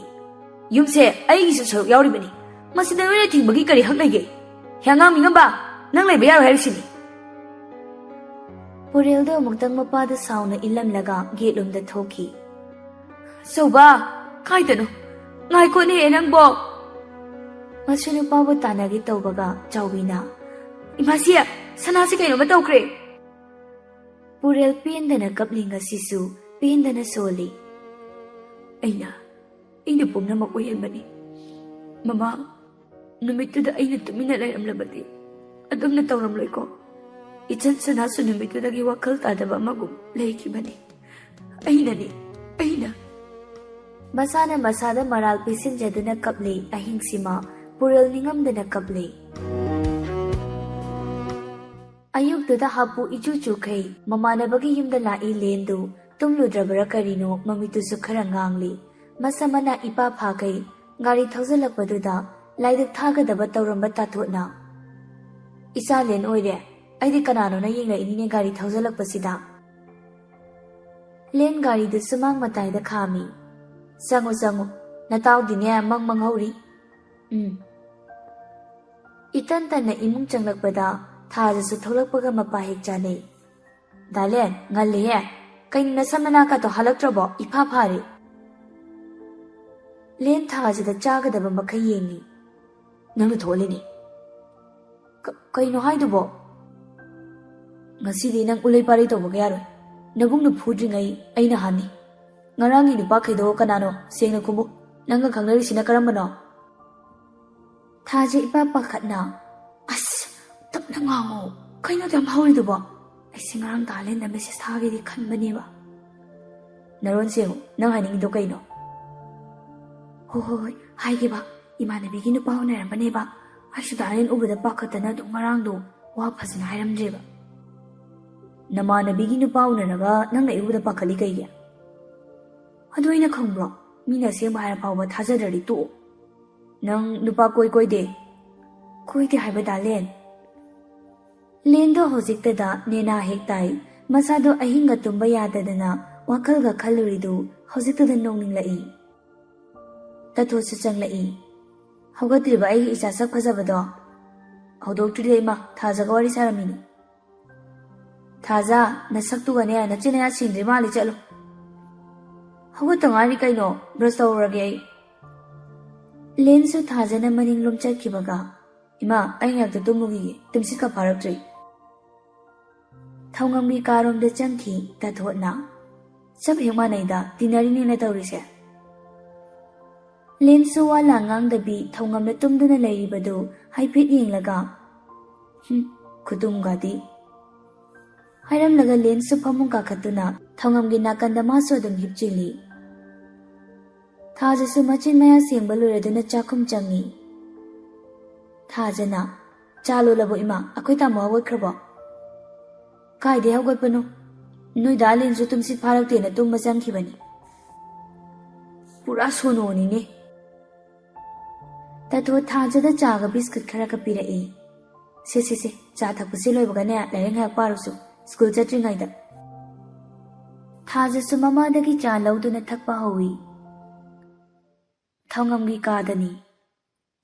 ꯌꯨꯝꯁꯦ ꯑꯩꯒꯤꯁꯨ ꯁꯔꯨꯛ ꯌꯥꯎꯔꯤꯕꯅꯤ꯫ ꯃꯁꯤꯗ ꯅꯣꯏꯅ ꯊꯤꯡꯕꯒꯤ ꯀꯔꯤ ꯍꯛ ꯂꯩꯒꯦ? ꯍꯦ ꯑꯉꯥꯡ ꯃꯤꯉꯝꯕ, ꯅꯪ ꯂꯩꯕ ꯌꯥꯔꯣꯏ ꯍꯥꯏꯔꯤꯁꯤꯅꯤ꯫ ꯄꯨꯔꯦꯜꯗꯣ ꯑꯃꯨꯛꯇꯪ ꯃꯄꯥꯗ ꯁꯥꯎꯅ ꯏꯜꯂꯝꯂꯒ ꯒꯦꯠꯂꯣꯝꯗ ꯊꯣꯛꯈꯤ꯫ ꯆꯧꯕ, ꯀꯥꯏꯗꯅꯣ? ꯉꯥꯏꯈꯣꯅꯦ ꯅꯪꯕꯣ꯫ ꯃꯁꯨ ꯅꯨꯄꯥꯕꯨ ꯇꯥꯟꯅꯒꯦ ꯇꯧꯕꯒ ꯆꯥꯎꯕꯤꯅ, "ꯏꯃꯥꯁꯤ, ꯁꯅꯥꯁꯤ ꯀꯩꯅꯣꯝꯃ ꯇꯧꯈ꯭ꯔꯦ!" ꯄꯨꯔꯦꯜ ꯄꯦꯟꯗꯅ ꯀꯞꯂꯤ, ꯉꯁꯤꯁꯨ ꯄꯦꯟꯗꯅ ꯁꯣꯜꯂꯤ꯫ ꯑꯩꯅ, ꯑꯩꯅ ꯄꯨꯝꯅꯃꯛ ꯑꯣꯏꯍꯟꯕꯅꯤ꯫ ꯃꯃꯥ, ꯅꯨꯃꯤꯠꯇꯨꯗ ꯑꯩꯅ ꯇꯨꯃꯤꯟꯅ ꯂꯩꯔꯝꯂꯕꯗꯤ ꯑꯗꯨꯝꯅ ꯇꯧꯔꯝꯂꯣꯏꯀꯣ꯫ ꯏꯆꯟ ꯁꯅꯥꯁꯨ ꯅꯨꯃꯤꯠꯇꯨꯗꯒꯤ ꯋꯥꯈꯜ ꯇꯥꯗꯕ ꯑꯃꯒꯨꯝ ꯂꯩꯈꯤꯕꯅꯤ꯫ ꯑꯩꯅꯅꯤ, ꯑꯩꯅ꯫ ꯃꯁꯥꯅ ꯃꯁꯥꯗ ꯃꯔꯥꯜ ꯄꯤꯁꯤꯟꯖꯗꯨꯅ ꯀꯞꯂꯤ ꯑꯍꯤꯡꯁꯤꯃ꯫ ꯄꯨꯔꯦꯜ ꯅꯤꯡꯉꯝꯗꯅ ꯀꯞꯂꯤ꯫ ꯑꯌꯨꯛꯇꯨꯗ ꯍꯥꯄꯨ ꯏꯆꯨ ꯆꯨꯈꯩ ꯃꯃꯥꯟꯅꯕꯒꯤ ꯌꯨꯝꯗ ꯂꯥꯛꯏ ꯂꯦꯟꯗꯨ꯫ ꯇꯨꯝꯂꯨꯗ꯭ꯔꯕꯔꯥ ꯀꯔꯤꯅꯣ ꯃꯃꯤꯠꯇꯨꯁꯨ ꯈꯔ ꯉꯥꯡꯂꯤ꯫ ꯃꯁꯝ ꯃꯅꯥ ꯏꯄꯥ ꯐꯥꯈꯩ ꯒꯥꯔꯤ ꯊꯧꯖꯤꯜꯂꯛꯄꯗꯨꯗ ꯂꯥꯏꯗꯨꯛ ꯊꯥꯒꯗꯕ ꯇꯧꯔꯝꯕ ꯇꯥꯊꯣꯠꯅ꯫ "ꯏꯆꯥ ꯂꯦꯟ ꯑꯣꯏꯔꯦ꯫ ꯑꯩꯗꯤ ꯀꯅꯥꯅꯣꯅ ꯌꯦꯡꯂꯛꯏꯅꯤꯅꯦ ꯒꯥꯔꯤ ꯊꯧꯖꯤꯜꯂꯛꯄꯁꯤꯗ꯫" ꯂꯦꯟ ꯒꯥꯔꯤꯗꯨ ꯁꯨꯃꯥꯡ ꯃꯇꯥꯏꯗ ꯈꯥꯝꯃꯤ꯫ "ꯆꯪꯉꯨ, ꯆꯪꯉꯨ꯫ ꯅꯇꯥꯎꯗꯤꯅꯦ ꯃꯪ ꯃꯪꯍꯧꯔꯤ꯫" ꯎꯝ꯫ ꯏꯇꯟ ꯇꯟꯅ ꯏꯃꯨꯡ ꯆꯪꯂꯛꯄꯗ ꯊꯥꯖꯁꯨ ꯊꯣꯛꯂꯛꯄꯒ ꯃꯄꯥ ꯍꯦꯛ ꯆꯥꯅꯩ꯫ "ꯗꯥꯂꯦꯟ, ꯉꯜꯂꯤꯍꯦ꯫ ꯀꯩꯅꯣ ꯅꯁꯝ ꯅꯅꯥꯀꯥꯗꯣ ꯍꯜꯂꯛꯇ꯭ꯔꯕꯣ? ꯏꯐꯥ ꯐꯥꯔꯦ꯫" ꯂꯦꯟ ꯊꯥꯖꯗ ꯆꯥꯒꯗꯕ ꯃꯈꯩ ꯌꯦꯡꯉꯤ꯫ "ꯅꯪꯅ ꯊꯣꯛꯍꯜꯂꯤꯅꯦ꯫" "ꯀ-, ꯀꯩꯅꯣ ꯍꯥꯏꯗꯨꯕꯣ?" "ꯉꯁꯤꯗꯤ ꯅꯪ ꯎꯂꯩ ꯄꯥꯔꯩ ꯇꯧꯕꯒ ꯌꯥꯔꯣꯏ꯫ ꯅꯕꯨꯡꯅ ꯐꯨꯗ꯭ꯔꯤꯉꯩ ꯑꯩꯅ ꯍꯥꯟꯅꯤ꯫ ꯉꯔꯥꯡꯒꯤ ꯅꯨꯄꯥꯈꯩꯗꯣ ꯀꯅꯥꯅꯣ? ꯁꯦꯡꯅ ꯈꯨꯝꯃꯨ꯫" ꯅꯪꯒ ꯈꯪꯅꯔꯤꯁꯤꯅ ꯀꯔꯝꯕꯅꯣ? ꯊꯥꯁꯦ ꯏꯄꯥ ꯄꯥꯈꯠꯅ, "ꯑꯁ, ꯇꯞꯅ ꯉꯥꯡꯉꯣ꯫ ꯀꯩꯅꯣ ꯑꯗꯨ ꯌꯥꯝ ꯍꯧꯔꯤꯗꯨꯕꯣ? ꯑꯩꯁꯦ ꯉꯔꯥꯡ ꯗꯥꯂꯦꯟꯗ ꯃꯦꯁꯦꯖ ꯊꯥꯒꯦꯗꯤ ꯈꯟꯕꯅꯦꯕ꯫" ꯅꯔꯣꯟ ꯁꯦꯡꯉꯨ, ꯅꯪ ꯍꯥꯏꯅꯤꯡꯉꯤꯗꯣ ꯀꯩꯅꯣ? "ꯍꯣ, ꯍꯣ, ꯍꯣꯏ, ꯍꯥꯏꯒꯦꯕ꯫ ꯏꯃꯥꯟꯅꯕꯤꯒꯤ ꯅꯨꯄꯥ ꯎꯅꯔꯝꯕꯅꯦꯕ꯫ ꯑꯩꯁꯨ ꯗꯥꯂꯦꯟ ꯎꯕꯗ ꯄꯥꯈꯠꯇꯅ ꯑꯗꯨꯝ ꯉꯔꯥꯡꯗꯣ ꯋꯥ ꯐꯖꯅ ꯍꯥꯏꯔꯝꯗ꯭ꯔꯦꯕ꯫" "ꯅꯃꯥꯟꯅꯕꯤꯒꯤ ꯅꯨꯄꯥ ꯎꯅꯔꯒ ꯅꯪꯅ ꯑꯩ ꯎꯕꯗ ꯄꯥꯈꯠꯂꯤ ꯀꯩꯒꯤ?" "ꯑꯗꯨ ꯑꯩꯅ ꯈꯪꯕ꯭ꯔꯣ? ꯃꯤꯅ ꯑꯁꯦꯡꯕ ꯍꯥꯏꯔ ꯐꯥꯎꯕ ꯊꯥꯖꯗ꯭ꯔꯗꯤ ꯇꯣꯛꯑꯣ꯫" "ꯅꯪ ꯅꯨꯄꯥ ꯀꯣꯏ ꯀꯣꯏꯗꯦ?" "ꯀꯣꯏꯗꯦ ꯍꯥꯏꯕ ꯗꯥꯂꯦꯟ?" ꯂꯦꯟꯗꯣ ꯍꯧꯖꯤꯛꯇꯗ ꯅꯦꯅꯥ ꯍꯦꯛ ꯇꯥꯏ꯫ ꯃꯁꯥꯗꯣ ꯑꯍꯤꯡꯒ ꯇꯨꯝꯕ ꯌꯥꯗꯗꯅ ꯋꯥꯈꯜꯒ ꯈꯜꯂꯨꯔꯤꯗꯨ ꯍꯧꯖꯤꯛꯇꯗ ꯅꯣꯡꯅꯤꯡꯂꯛꯏ꯫ ꯇꯥꯊꯣꯠꯁꯨ ꯆꯪꯂꯛꯏ꯫ "ꯍꯧꯒꯠꯇ꯭ꯔꯤꯕ ꯑꯩꯒꯤ ꯏꯆꯥ ꯁꯛ ꯐꯖꯕꯗꯣ?" "ꯍꯧꯗꯣꯛꯇ꯭ꯔꯤꯗ ꯏꯃꯥ, ꯊꯥꯖꯒ ꯋꯥꯔꯤ ꯁꯥꯔꯝꯃꯤꯅꯤ꯫" "ꯊꯥꯖ, ꯅꯁꯛꯇꯨꯒꯅꯦ, ꯅꯆꯤꯟ ꯅꯌꯥ ꯁꯦꯡꯗ꯭ꯔꯤ ꯃꯥꯜꯂꯤ, ꯆꯠꯂꯨ꯫" "ꯍꯧꯒꯠꯇ ꯉꯥꯏꯔꯤ ꯀꯩꯅꯣ, ꯕ꯭ꯔꯁ ꯇꯧꯔꯨꯔꯒꯦ ꯑꯩ꯫" ꯂꯦꯟꯁꯨ ꯊꯥꯖꯅ ꯃꯅꯤꯡꯂꯣꯝ ꯆꯠꯈꯤꯕꯒ, "ꯏꯃꯥ, ꯑꯩ ꯉꯥꯏꯍꯥꯛꯇ ꯇꯨꯝꯃꯨꯈꯤꯒꯦ, ꯇꯨꯝꯁꯤꯠꯀ ꯐꯥꯔꯛꯇ꯭ꯔꯤ꯫" ꯊꯧꯉꯝꯒꯤ ꯀꯥꯔꯣꯝꯗ ꯆꯪꯈꯤ ꯇꯥꯊꯣꯠꯅ꯫ "ꯆꯞ ꯍꯦꯛ ꯃꯥꯟꯅꯩꯗ, ꯇꯤꯟꯅꯔꯤꯅꯦꯅ ꯇꯧꯔꯤꯁꯦ꯫" ꯂꯦꯟꯁꯨ ꯋꯥ ꯂꯥꯡ ꯉꯥꯡꯗꯕꯤ ꯊꯧꯉꯝꯅ ꯇꯨꯝꯗꯨꯅ ꯂꯩꯔꯤꯕꯗꯨ ꯍꯥꯏꯐꯦꯠ ꯌꯦꯡꯂꯒ, "ꯍꯨꯝ, ꯈꯨꯇꯨꯝꯒꯗꯤ꯫" ꯍꯥꯏꯔꯝꯂꯒ ꯂꯦꯟꯁꯨ ꯐꯃꯨꯡ ꯀꯥꯈꯠꯇꯨꯅ ꯊꯧꯉꯝꯒꯤ ꯅꯥꯀꯟꯗ ꯃꯥꯁꯨ ꯑꯗꯨꯝ ꯍꯤꯞꯆꯤꯜꯂꯤ꯫ ꯊꯥꯖꯁꯨ ꯃꯆꯤꯟ ꯃꯌꯥ ꯁꯦꯡꯕ ꯂꯣꯏꯔꯗꯨꯅ ꯆꯥꯛꯈꯨꯝ ꯆꯪꯉꯤ꯫ ꯊꯥꯖꯅ, "ꯆꯥ ꯂꯣꯜꯂꯕꯣ ꯏꯃꯥ? ꯑꯩꯈꯣꯏ ꯇꯥꯃꯣ ꯍꯧꯒꯠꯈ꯭ꯔꯕꯣ?" "ꯀꯥꯏꯗꯩ ꯍꯧꯒꯠꯄꯅꯣ? ꯅꯣꯏ ꯗꯥ ꯂꯦꯟꯁꯨ ꯇꯨꯝꯁꯤꯠ ꯐꯥꯔꯛꯇꯦꯅ ꯇꯨꯝꯕ ꯆꯪꯈꯤꯕꯅꯤ꯫" "ꯄꯨꯔꯥ ꯁꯣꯅꯣꯅꯤꯅꯦ꯫" ꯇꯥꯊꯣꯠ ꯊꯥꯖꯗ ꯆꯥꯒ ꯕꯤꯁꯀꯨꯠ ꯈꯔꯒ ꯄꯤꯔꯛꯏ꯫ "ꯁꯦ, ꯁꯦ, ꯁꯦ, ꯆꯥ ꯊꯛꯄꯁꯤ ꯂꯣꯏꯕꯒꯅꯦ, ꯂꯥꯏꯔꯤꯛ ꯉꯥꯏꯍꯥꯛ ꯄꯥꯔꯨꯆꯣ, ꯁ꯭ꯀꯨꯜ ꯆꯠꯇ꯭ꯔꯤꯉꯩꯗ꯫" ꯊꯥꯖꯁꯨ ꯃꯃꯥꯗꯒꯤ ꯆꯥ ꯂꯧꯗꯨꯅ ꯊꯛꯄ ꯍꯧꯏ꯫ ꯊꯧꯉꯝꯒꯤ ꯀꯥꯗꯅꯤ꯫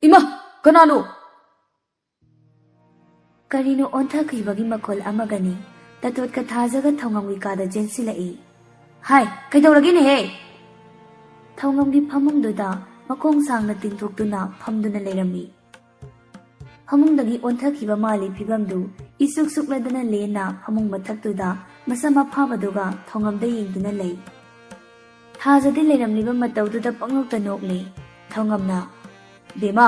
"ꯏꯃꯥ! ꯀꯅꯥꯅꯣ?" ꯀꯔꯤꯅꯣ ꯑꯣꯟꯊꯈꯤꯕꯒꯤ ꯃꯈꯣꯜ ꯑꯃꯒꯅꯤ꯫ ꯇꯥꯊꯣꯠꯀ ꯊꯥꯖꯒ ꯊꯧꯉꯝꯒꯤ ꯀꯥꯗ ꯆꯦꯟꯁꯤꯜꯂꯛꯏ꯫ "ꯍꯥꯏ, ꯀꯩꯗꯧꯔꯒꯦꯅꯦꯍꯦ?" ꯊꯧꯉꯝꯒꯤ ꯐꯃꯨꯡꯗꯨꯗ ꯃꯈꯣꯡ ꯁꯥꯡꯅ ꯇꯤꯡꯊꯣꯛꯇꯨꯅ ꯐꯝꯗꯨꯅ ꯂꯩꯔꯝꯃꯤ꯫ ꯐꯃꯨꯡꯗꯒꯤ ꯑꯣꯟꯊꯈꯤꯕ ꯃꯥꯜꯂꯤ ꯐꯤꯕꯝꯗꯨ ꯏꯁꯨꯛ ꯁꯨꯛꯂꯗꯅ ꯂꯦꯟꯅ ꯐꯃꯨꯡ ꯃꯊꯛꯇꯨꯗ ꯃꯁꯝ ꯑꯐꯥꯕꯗꯨꯒ ꯊꯧꯉꯝꯗ ꯌꯦꯡꯗꯨꯅ ꯂꯩ꯫ ꯊꯥꯖꯗꯤ ꯂꯩꯔꯝꯂꯤꯕ ꯃꯇꯧꯗꯨꯗ ꯄꯪꯅꯣꯛꯇ ꯅꯣꯛꯂꯤ꯫ ꯊꯧꯉꯝꯅ, "ꯕꯦꯝꯃ,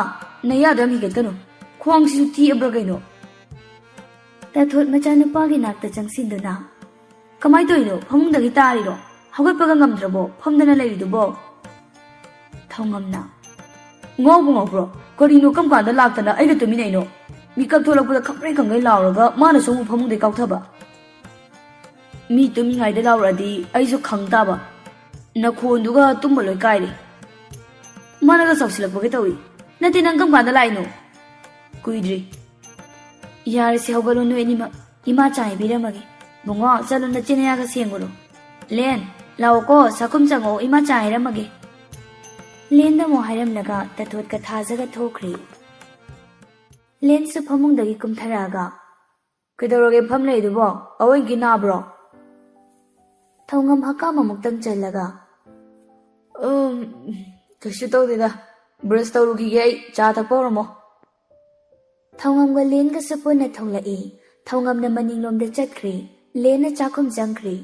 ꯅꯌꯥꯗꯣ ꯌꯥꯝ ꯍꯤꯒꯠꯀꯅꯨ꯫ ꯈ꯭ꯋꯥꯡꯁꯤꯁꯨ ꯇꯦꯛꯑꯕ꯭ꯔꯥ ꯀꯩꯅꯣ?" ꯇꯥꯊꯣꯠ ꯃꯆꯥꯅꯨꯄꯥꯒꯤ ꯅꯥꯛꯇ ꯆꯪꯁꯤꯟꯗꯨꯅ, "ꯀꯃꯥꯏ ꯇꯧꯔꯤꯅꯣ? ꯐꯃꯨꯡꯗꯒꯤ ꯇꯥꯔꯤꯔꯣ? ꯍꯧꯒꯠꯄꯒ ꯉꯝꯗ꯭ꯔꯕꯣ? ꯐꯝꯗꯅ ꯂꯩꯔꯤꯗꯨꯕꯣ?" ꯊꯧꯉꯝꯅ, "ꯉꯥꯎꯕꯨ ꯉꯥꯎꯕ꯭ꯔꯣ? ꯀꯔꯤꯅꯣ, ꯀꯔꯝ ꯀꯥꯟꯗ ꯂꯥꯛꯇꯅ ꯑꯩꯒ ꯇꯨꯃꯤꯟꯅꯩꯅꯣ? ꯃꯤꯀꯞ ꯊꯣꯛꯂꯛꯄꯗ ꯈꯪꯄ꯭ꯔꯦꯛ ꯈꯪꯒꯩ ꯂꯥꯎꯔꯒ ꯃꯥꯅꯁꯨ ꯑꯃꯨꯛ ꯐꯃꯨꯡꯗꯩ ꯀꯥꯎꯊꯕ꯫ ꯃꯤ ꯇꯨꯝꯃꯤꯉꯩꯗ ꯂꯥꯎꯔꯛꯑꯗꯤ ꯑꯩꯁꯨ ꯈꯪ ꯇꯥꯕ꯫ ꯅꯈꯣꯟꯗꯨꯒ ꯇꯨꯝꯕ ꯂꯣꯏ ꯀꯥꯏꯔꯦ꯫ ꯃꯥꯅꯒ ꯆꯥꯎꯁꯤꯜꯂꯛꯄꯒ ꯇꯧꯏ꯫ ꯅꯠꯇꯦ, ꯅꯪ ꯀꯔꯝ ꯀꯥꯟꯗ ꯂꯥꯛꯏꯅꯣ?" "ꯀꯨꯏꯗ꯭ꯔꯤ꯫" "ꯌꯥꯔꯦꯁꯦ, ꯍꯧꯒꯠꯂꯣ ꯅꯣꯏ ꯑꯅꯤꯃꯛ꯫ ꯏꯃꯥ ꯆꯥ ꯍꯩꯕꯤꯔꯝꯃꯒꯦ꯫ ꯕꯨꯡꯉꯣ, ꯆꯠꯂꯣ ꯅꯆꯤꯟ ꯅꯌꯥꯒ ꯁꯦꯡꯉꯨꯔꯣ꯫ ꯂꯦꯟ, ꯂꯥꯛꯑꯣꯀꯣ, ꯆꯥꯛꯈꯨꯝ ꯆꯪꯉꯛꯑꯣ, ꯏꯃꯥ ꯆꯥ ꯍꯩꯔꯝꯃꯒꯦ꯫" ꯂꯦꯟꯗ ꯑꯃꯨꯛ ꯍꯥꯏꯔꯝꯂꯒ ꯇꯥꯊꯣꯠꯀ ꯊꯥꯖꯒ ꯊꯣꯛꯈ꯭ꯔꯦ꯫ ꯂꯦꯟꯁꯨ ꯐꯃꯨꯡꯗꯒꯤ ꯀꯨꯝꯊꯔꯛꯑꯒ, "ꯀꯩꯗꯧꯔꯒꯦ ꯐꯝ ꯂꯩꯗꯨꯕꯣ? ꯑꯋꯣꯏꯒꯤ ꯅꯥꯕ꯭ꯔꯣ?" ꯊꯧꯉꯝ ꯍꯀꯥꯝ ꯑꯃꯨꯛꯇꯪ ꯆꯜꯂꯒ, "ꯎꯝ, ꯀꯩꯁꯨ ꯇꯧꯗꯦꯗ꯫ ꯕ꯭ꯔꯁ ꯇꯧꯔꯨꯈꯤꯒꯦ ꯑꯩ, ꯆꯥ ꯊꯛꯄ ꯍꯧꯔꯝꯃꯣ꯫" ꯊꯧꯉꯝꯒ ꯂꯦꯟꯒꯁꯨ ꯄꯨꯟꯅ ꯊꯣꯛꯂꯛꯏ꯫ ꯊꯧꯉꯝꯅ ꯃꯅꯤꯡꯂꯣꯝꯗ ꯆꯠꯈ꯭ꯔꯦ꯫ ꯂꯦꯟꯅ ꯆꯥꯛꯈꯨꯝ ꯆꯪꯈ꯭ꯔꯦ꯫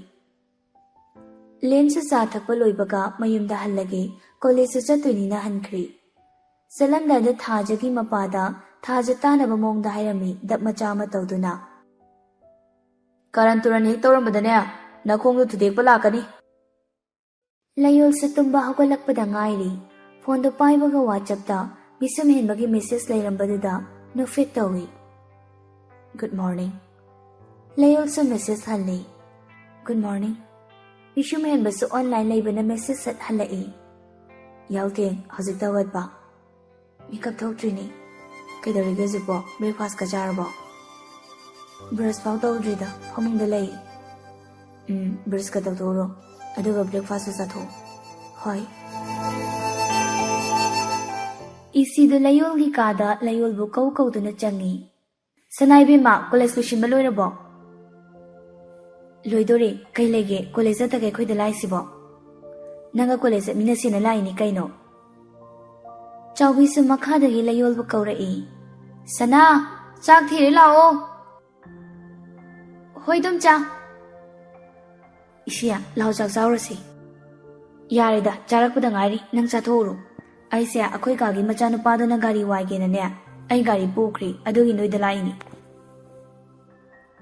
ꯂꯦꯟꯁꯨ ꯆꯥ ꯊꯛꯄ ꯂꯣꯏꯕꯒ ꯃꯌꯨꯝꯗ ꯍꯜꯂꯒꯦ, ꯀꯣꯂꯦꯖꯁꯨ ꯆꯠꯇꯣꯏꯅꯤꯅ ꯍꯟꯈ꯭ꯔꯦ꯫ ꯆꯠꯂꯝꯗꯥꯏꯗ ꯊꯥꯖꯒꯤ ꯃꯄꯥꯗ ꯊꯥꯖ ꯇꯥꯅꯕ ꯃꯑꯣꯡꯗ ꯍꯥꯏꯔꯝꯃꯤ, ꯗꯞ ꯃꯆꯥ ꯑꯃ ꯇꯧꯗꯨꯅ꯫ "ꯀꯥꯔꯟ ꯇꯨꯔꯟ ꯍꯦꯛ ꯇꯧꯔꯝꯕꯗꯅꯦ, ꯅꯈꯣꯡꯗꯣ ꯊꯨꯗꯦꯛꯄ ꯂꯥꯛꯀꯅꯤ꯫" ꯂꯌꯣꯜꯁꯨ ꯇꯨꯝꯕ ꯍꯧꯒꯠꯂꯛꯄꯗ ꯉꯥꯏꯔꯤ꯫ ꯐꯣꯟꯗꯣ ꯄꯥꯏꯕꯒ WhatsAppꯇ ꯃꯤꯁꯨꯝ ꯍꯦꯟꯕꯒꯤ ꯃꯦꯁꯦꯖ ꯂꯩꯔꯝꯕꯗꯨꯗ ꯅꯣꯛꯐꯦꯠ ꯇꯧꯏ꯫ "Good morning꯫" ꯂꯌꯣꯜꯁꯨ ꯃꯦꯁꯦꯖ ꯍꯜꯂꯤ꯫ "Good morning꯫" ꯃꯤꯁꯨꯝ ꯍꯦꯟꯕꯁꯨ online ꯂꯩꯕꯅ ꯃꯦꯁꯦꯖ ꯁꯠ ꯍꯜꯂꯛꯏ꯫ "ꯌꯥꯍꯧꯊꯦꯡ, ꯍꯧꯖꯤꯛꯇ ꯍꯧꯒꯠꯄ꯫" "ꯃꯤꯀꯞ ꯊꯣꯛꯇ꯭ꯔꯤꯅꯦ꯫ ꯀꯩꯗꯧꯔꯤꯒꯦ ꯍꯧꯖꯤꯛꯄꯣ? ꯕ꯭ꯔꯦꯛꯐꯥꯁꯀ ꯆꯥꯔꯕꯣ?" "ꯕ꯭ꯔꯁ ꯐꯥꯎ ꯇꯧꯗ꯭ꯔꯤꯗ, ꯐꯃꯨꯡꯗ ꯂꯩ꯫" "ꯎꯝ, ꯕ꯭ꯔꯁꯀ ꯇꯧꯊꯣꯛꯎꯔꯣ, ꯑꯗꯨꯒ ꯕ꯭ꯔꯦꯛꯐꯥꯁꯁꯨ ꯆꯥꯊꯣꯛꯑꯣ꯫" "ꯍꯣꯏ꯫" ꯏꯁꯤꯗꯨ ꯂꯌꯣꯜꯒꯤ ꯀꯥꯗ ꯂꯌꯣꯜꯕꯨ ꯀꯧ ꯀꯧꯗꯨꯅ ꯆꯪꯉꯤ꯫ "ꯁꯅꯥ ꯏꯕꯦꯝꯃ, ꯀꯣꯂꯦꯖ ꯂꯣꯏꯁꯤꯟꯕ ꯂꯣꯏꯔꯕꯣ?" "ꯂꯣꯏꯗꯣꯔꯦ꯫ ꯀꯩ ꯂꯩꯒꯦ ꯀꯣꯂꯦꯖ ꯆꯠꯇꯒꯩ ꯑꯩꯈꯣꯏꯗ ꯂꯥꯛꯏꯁꯤꯕꯣ?" "ꯅꯪꯒ ꯀꯣꯂꯦꯖ ꯆꯠꯃꯤꯟꯅꯁꯦꯅ ꯂꯥꯛꯏꯅꯤ ꯀꯩꯅꯣ꯫" ꯆꯥꯎꯕꯤꯁꯨ ꯃꯈꯥꯗꯒꯤ ꯂꯌꯣꯜꯕꯨ ꯀꯧꯔꯛꯏ꯫ "ꯁꯅꯥ, ꯆꯥꯛ ꯊꯤꯔꯦ ꯂꯥꯛꯑꯣ꯫" "ꯍꯣꯏ, ꯏꯗꯣꯝꯆꯥ꯫" "ꯏꯁꯤꯌꯥ, ꯂꯥꯎ ꯆꯥꯛ ꯆꯥꯎꯔꯁꯤ꯫" ꯌꯥꯔꯦꯗ, ꯆꯥꯔꯛꯄꯗ ꯉꯥꯏꯔꯤ, ꯅꯪ ꯆꯥꯊꯣꯛꯎꯔꯣ꯫ ꯑꯩꯁꯦ ꯑꯩꯈꯣꯏ ꯀꯥꯒꯤ ꯃꯆꯥꯅꯨꯄꯥꯗꯨꯅ ꯒꯥꯔꯤ ꯋꯥꯏꯒꯦꯅꯅꯦ, ꯑꯩ ꯒꯥꯔꯤ ꯄꯨꯈ꯭ꯔꯤ, ꯑꯗꯨꯒꯤ ꯅꯣꯏꯗ ꯂꯥꯛꯏꯅꯤ꯫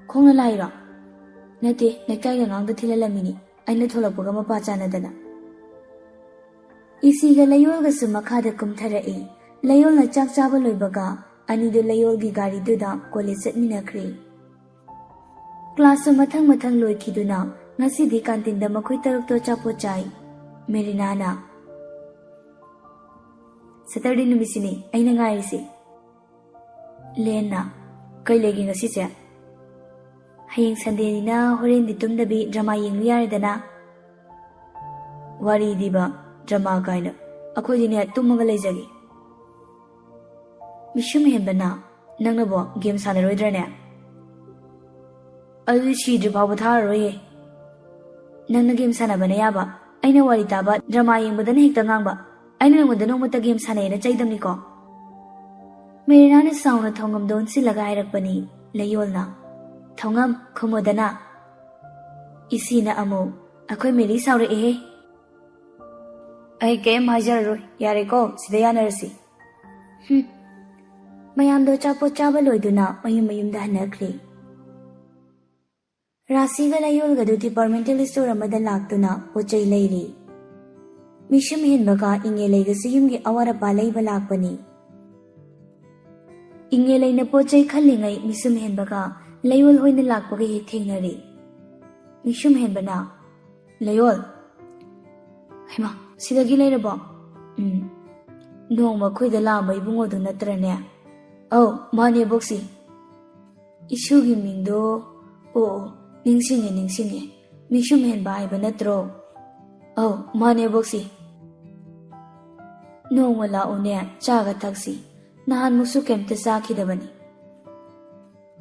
ꯈꯣꯡꯅ ꯂꯥꯛꯏꯔꯣ? ꯅꯠꯇꯦ, ꯂꯩꯀꯥꯏꯒꯤ ꯑꯉꯥꯡꯗ ꯊꯤꯜꯍꯜꯂꯝꯃꯤꯅꯤ, ꯑꯩꯅ ꯊꯣꯛꯂꯛꯄꯒ ꯃꯄꯥ ꯆꯥꯅꯗꯅ꯫ ꯏꯁꯤꯒ ꯂꯩꯌꯣꯜꯒꯁꯨ ꯃꯈꯥꯗ ꯀꯨꯝꯊꯔꯛꯏ꯫ ꯂꯩꯌꯣꯜꯅ ꯆꯥꯛ ꯆꯥꯕ ꯂꯣꯏꯕꯒ ꯑꯅꯤꯗꯨ ꯂꯩꯌꯣꯜꯒꯤ ꯒꯥꯔꯤꯗꯨꯗ ꯀꯣꯂꯦꯖ ꯆꯠꯃꯤꯟꯅꯈ꯭ꯔꯦ꯫ ꯀ꯭ꯂꯥꯁꯁꯨ ꯃꯊꯪ ꯃꯊꯪ ꯂꯣꯏꯈꯤꯗꯨꯅ ꯉꯁꯤꯗꯤ ꯀꯥꯟꯇꯤꯟꯗ ꯃꯈꯣꯏ ꯇꯔꯨꯛꯇꯣ ꯑꯆꯥꯄꯣꯠ ꯆꯥꯏ꯫ ꯃꯦꯔꯤꯅꯥꯅ, "ꯁꯦꯇꯔꯗꯦ ꯅꯨꯃꯤꯠꯁꯤꯅꯤ ꯑꯩꯅ ꯉꯥꯏꯔꯤꯁꯤ꯫" ꯂꯦꯟꯅ, "ꯀꯩ ꯂꯩꯒꯦ ꯉꯁꯤꯁꯦ?" "ꯍꯌꯦꯡ ꯁꯟꯗꯦꯅꯤꯅ ꯍꯣꯔꯦꯟꯗꯤ ꯇꯨꯝꯗꯕꯤ ꯗ꯭ꯔꯃꯥ ꯌꯦꯡꯉꯨ ꯌꯥꯔꯦꯗꯅ꯫" "ꯋꯥꯔꯤꯗꯤꯕ, ꯗ꯭ꯔꯃꯥ ꯀꯥꯏꯅ, ꯑꯩꯈꯣꯏꯗꯤꯅꯦ ꯇꯨꯝꯃꯒ ꯂꯩꯖꯒꯦ꯫" ꯃꯤꯁꯨꯝ ꯍꯦꯟꯕꯅ, "ꯅꯪꯅꯕꯣ ꯒꯦꯝ ꯁꯥꯟꯅꯔꯣꯏꯗ꯭ꯔꯅꯦ?" "ꯑꯗꯨꯗꯤ ꯁꯤꯗ꯭ꯔꯤ ꯐꯥꯎꯕ ꯊꯥꯔꯔꯣꯏꯍꯦ꯫ ꯅꯪꯅ ꯒꯦꯝ ꯁꯥꯟꯅꯕꯅ ꯌꯥꯕ, ꯑꯩꯅ ꯋꯥꯔꯤ ꯇꯥꯕ, ꯗ꯭ꯔꯃꯥ ꯌꯦꯡꯕꯗꯅ ꯍꯦꯛꯇ ꯉꯥꯡꯕ꯫ ꯑꯩꯅ ꯅꯉꯣꯟꯗ ꯅꯣꯡꯃꯇ ꯒꯦꯝ ꯁꯥꯟꯅꯩꯅ ꯆꯩꯗꯕꯅꯤꯀꯣ꯫" ꯃꯦꯔꯤꯅꯥꯅ ꯁꯥꯎꯅ ꯊꯣꯡꯉꯝꯗ ꯑꯣꯟꯁꯤꯜꯂꯒ ꯍꯥꯏꯔꯛꯄꯅꯤ꯫ ꯂꯩꯌꯣꯜꯅ, "ꯊꯣꯡꯉꯝ, ꯈꯨꯝꯃꯣꯗꯅ꯫" ꯏꯁꯤꯅ ꯑꯃꯨꯛ, "ꯑꯩꯈꯣꯏ ꯃꯦꯔꯤ ꯁꯥꯎꯔꯛꯑꯦꯍꯦ꯫" "ꯑꯩ ꯀꯩꯝ ꯍꯥꯏꯖꯔꯔꯣꯏ, ꯌꯥꯔꯦꯀꯣ, ꯁꯤꯗ ꯌꯥꯅꯔꯁꯤ꯫" ꯍꯨꯝ꯫ ꯃꯌꯥꯝꯗꯣ ꯑꯆꯥꯄꯣꯠ ꯆꯥꯕ ꯂꯣꯏꯗꯨꯅ ꯃꯌꯨꯝ ꯃꯌꯨꯝꯗ ꯍꯟꯅꯈ꯭ꯔꯦ꯫ ꯔꯥꯁꯤꯒ ꯂꯩꯌꯣꯜꯒꯗꯨ ꯗꯤꯄꯥꯔꯠꯃꯦꯟꯇꯦꯜ ꯁ꯭ꯇꯣꯔ ꯑꯃꯗ ꯂꯥꯛꯇꯨꯅ ꯄꯣꯠ ꯆꯩ ꯂꯩꯔꯤ꯫ ꯃꯤꯁꯨꯝ ꯍꯦꯟꯕꯒ ꯏꯉꯦꯂꯩꯒꯁꯨ ꯌꯨꯝꯒꯤ ꯑꯋꯥꯠ ꯑꯄꯥ ꯂꯩꯕ ꯂꯥꯛꯄꯅꯤ꯫ ꯏꯉꯦꯂꯩꯅ ꯄꯣꯠ ꯆꯩ ꯈꯜꯂꯤꯉꯩ ꯃꯤꯁꯨꯝ ꯍꯦꯟꯕꯒ ꯂꯩꯌꯣꯜ ꯍꯣꯏꯅ ꯂꯥꯛꯄꯒ ꯍꯦꯛ ꯊꯦꯡꯅꯔꯦ꯫ ꯃꯤꯁꯨꯝ ꯍꯦꯟꯕꯅ, "ꯂꯩꯌꯣꯜ, ꯍꯩꯃꯥ, ꯁꯤꯗꯒꯤ ꯂꯩꯔꯕꯣ? ꯎꯝ, ꯅꯣꯡꯃ ꯑꯩꯈꯣꯏꯗ ꯂꯥꯛꯑꯝꯕ ꯏꯕꯨꯡꯉꯣꯗꯨ ꯅꯠꯇ꯭ꯔꯅꯦ?" "ꯑꯧ, ꯃꯥꯅꯦ, ꯕꯣꯛꯁꯤ꯫" "ꯏꯁꯨꯒꯤ ꯃꯤꯡꯗꯣ, ꯑꯣ, ꯑꯣ, ꯅꯤꯡꯁꯤꯡꯉꯦ, ꯅꯤꯡꯁꯤꯡꯉꯦ꯫ ꯃꯤꯁꯨꯝ ꯍꯦꯟꯕ ꯍꯥꯏꯕ ꯅꯠꯇ꯭ꯔꯣ?" "ꯑꯧ, ꯃꯥꯅꯦ, ꯕꯣꯛꯁꯤ꯫" "ꯅꯣꯡꯃ ꯂꯥꯛꯎꯅꯦ, ꯆꯥꯒ ꯊꯛꯁꯤ꯫ ꯅꯍꯥꯟꯃꯨꯛꯁꯨ ꯀꯩꯝꯇ ꯆꯥꯈꯤꯗꯕꯅꯤ꯫"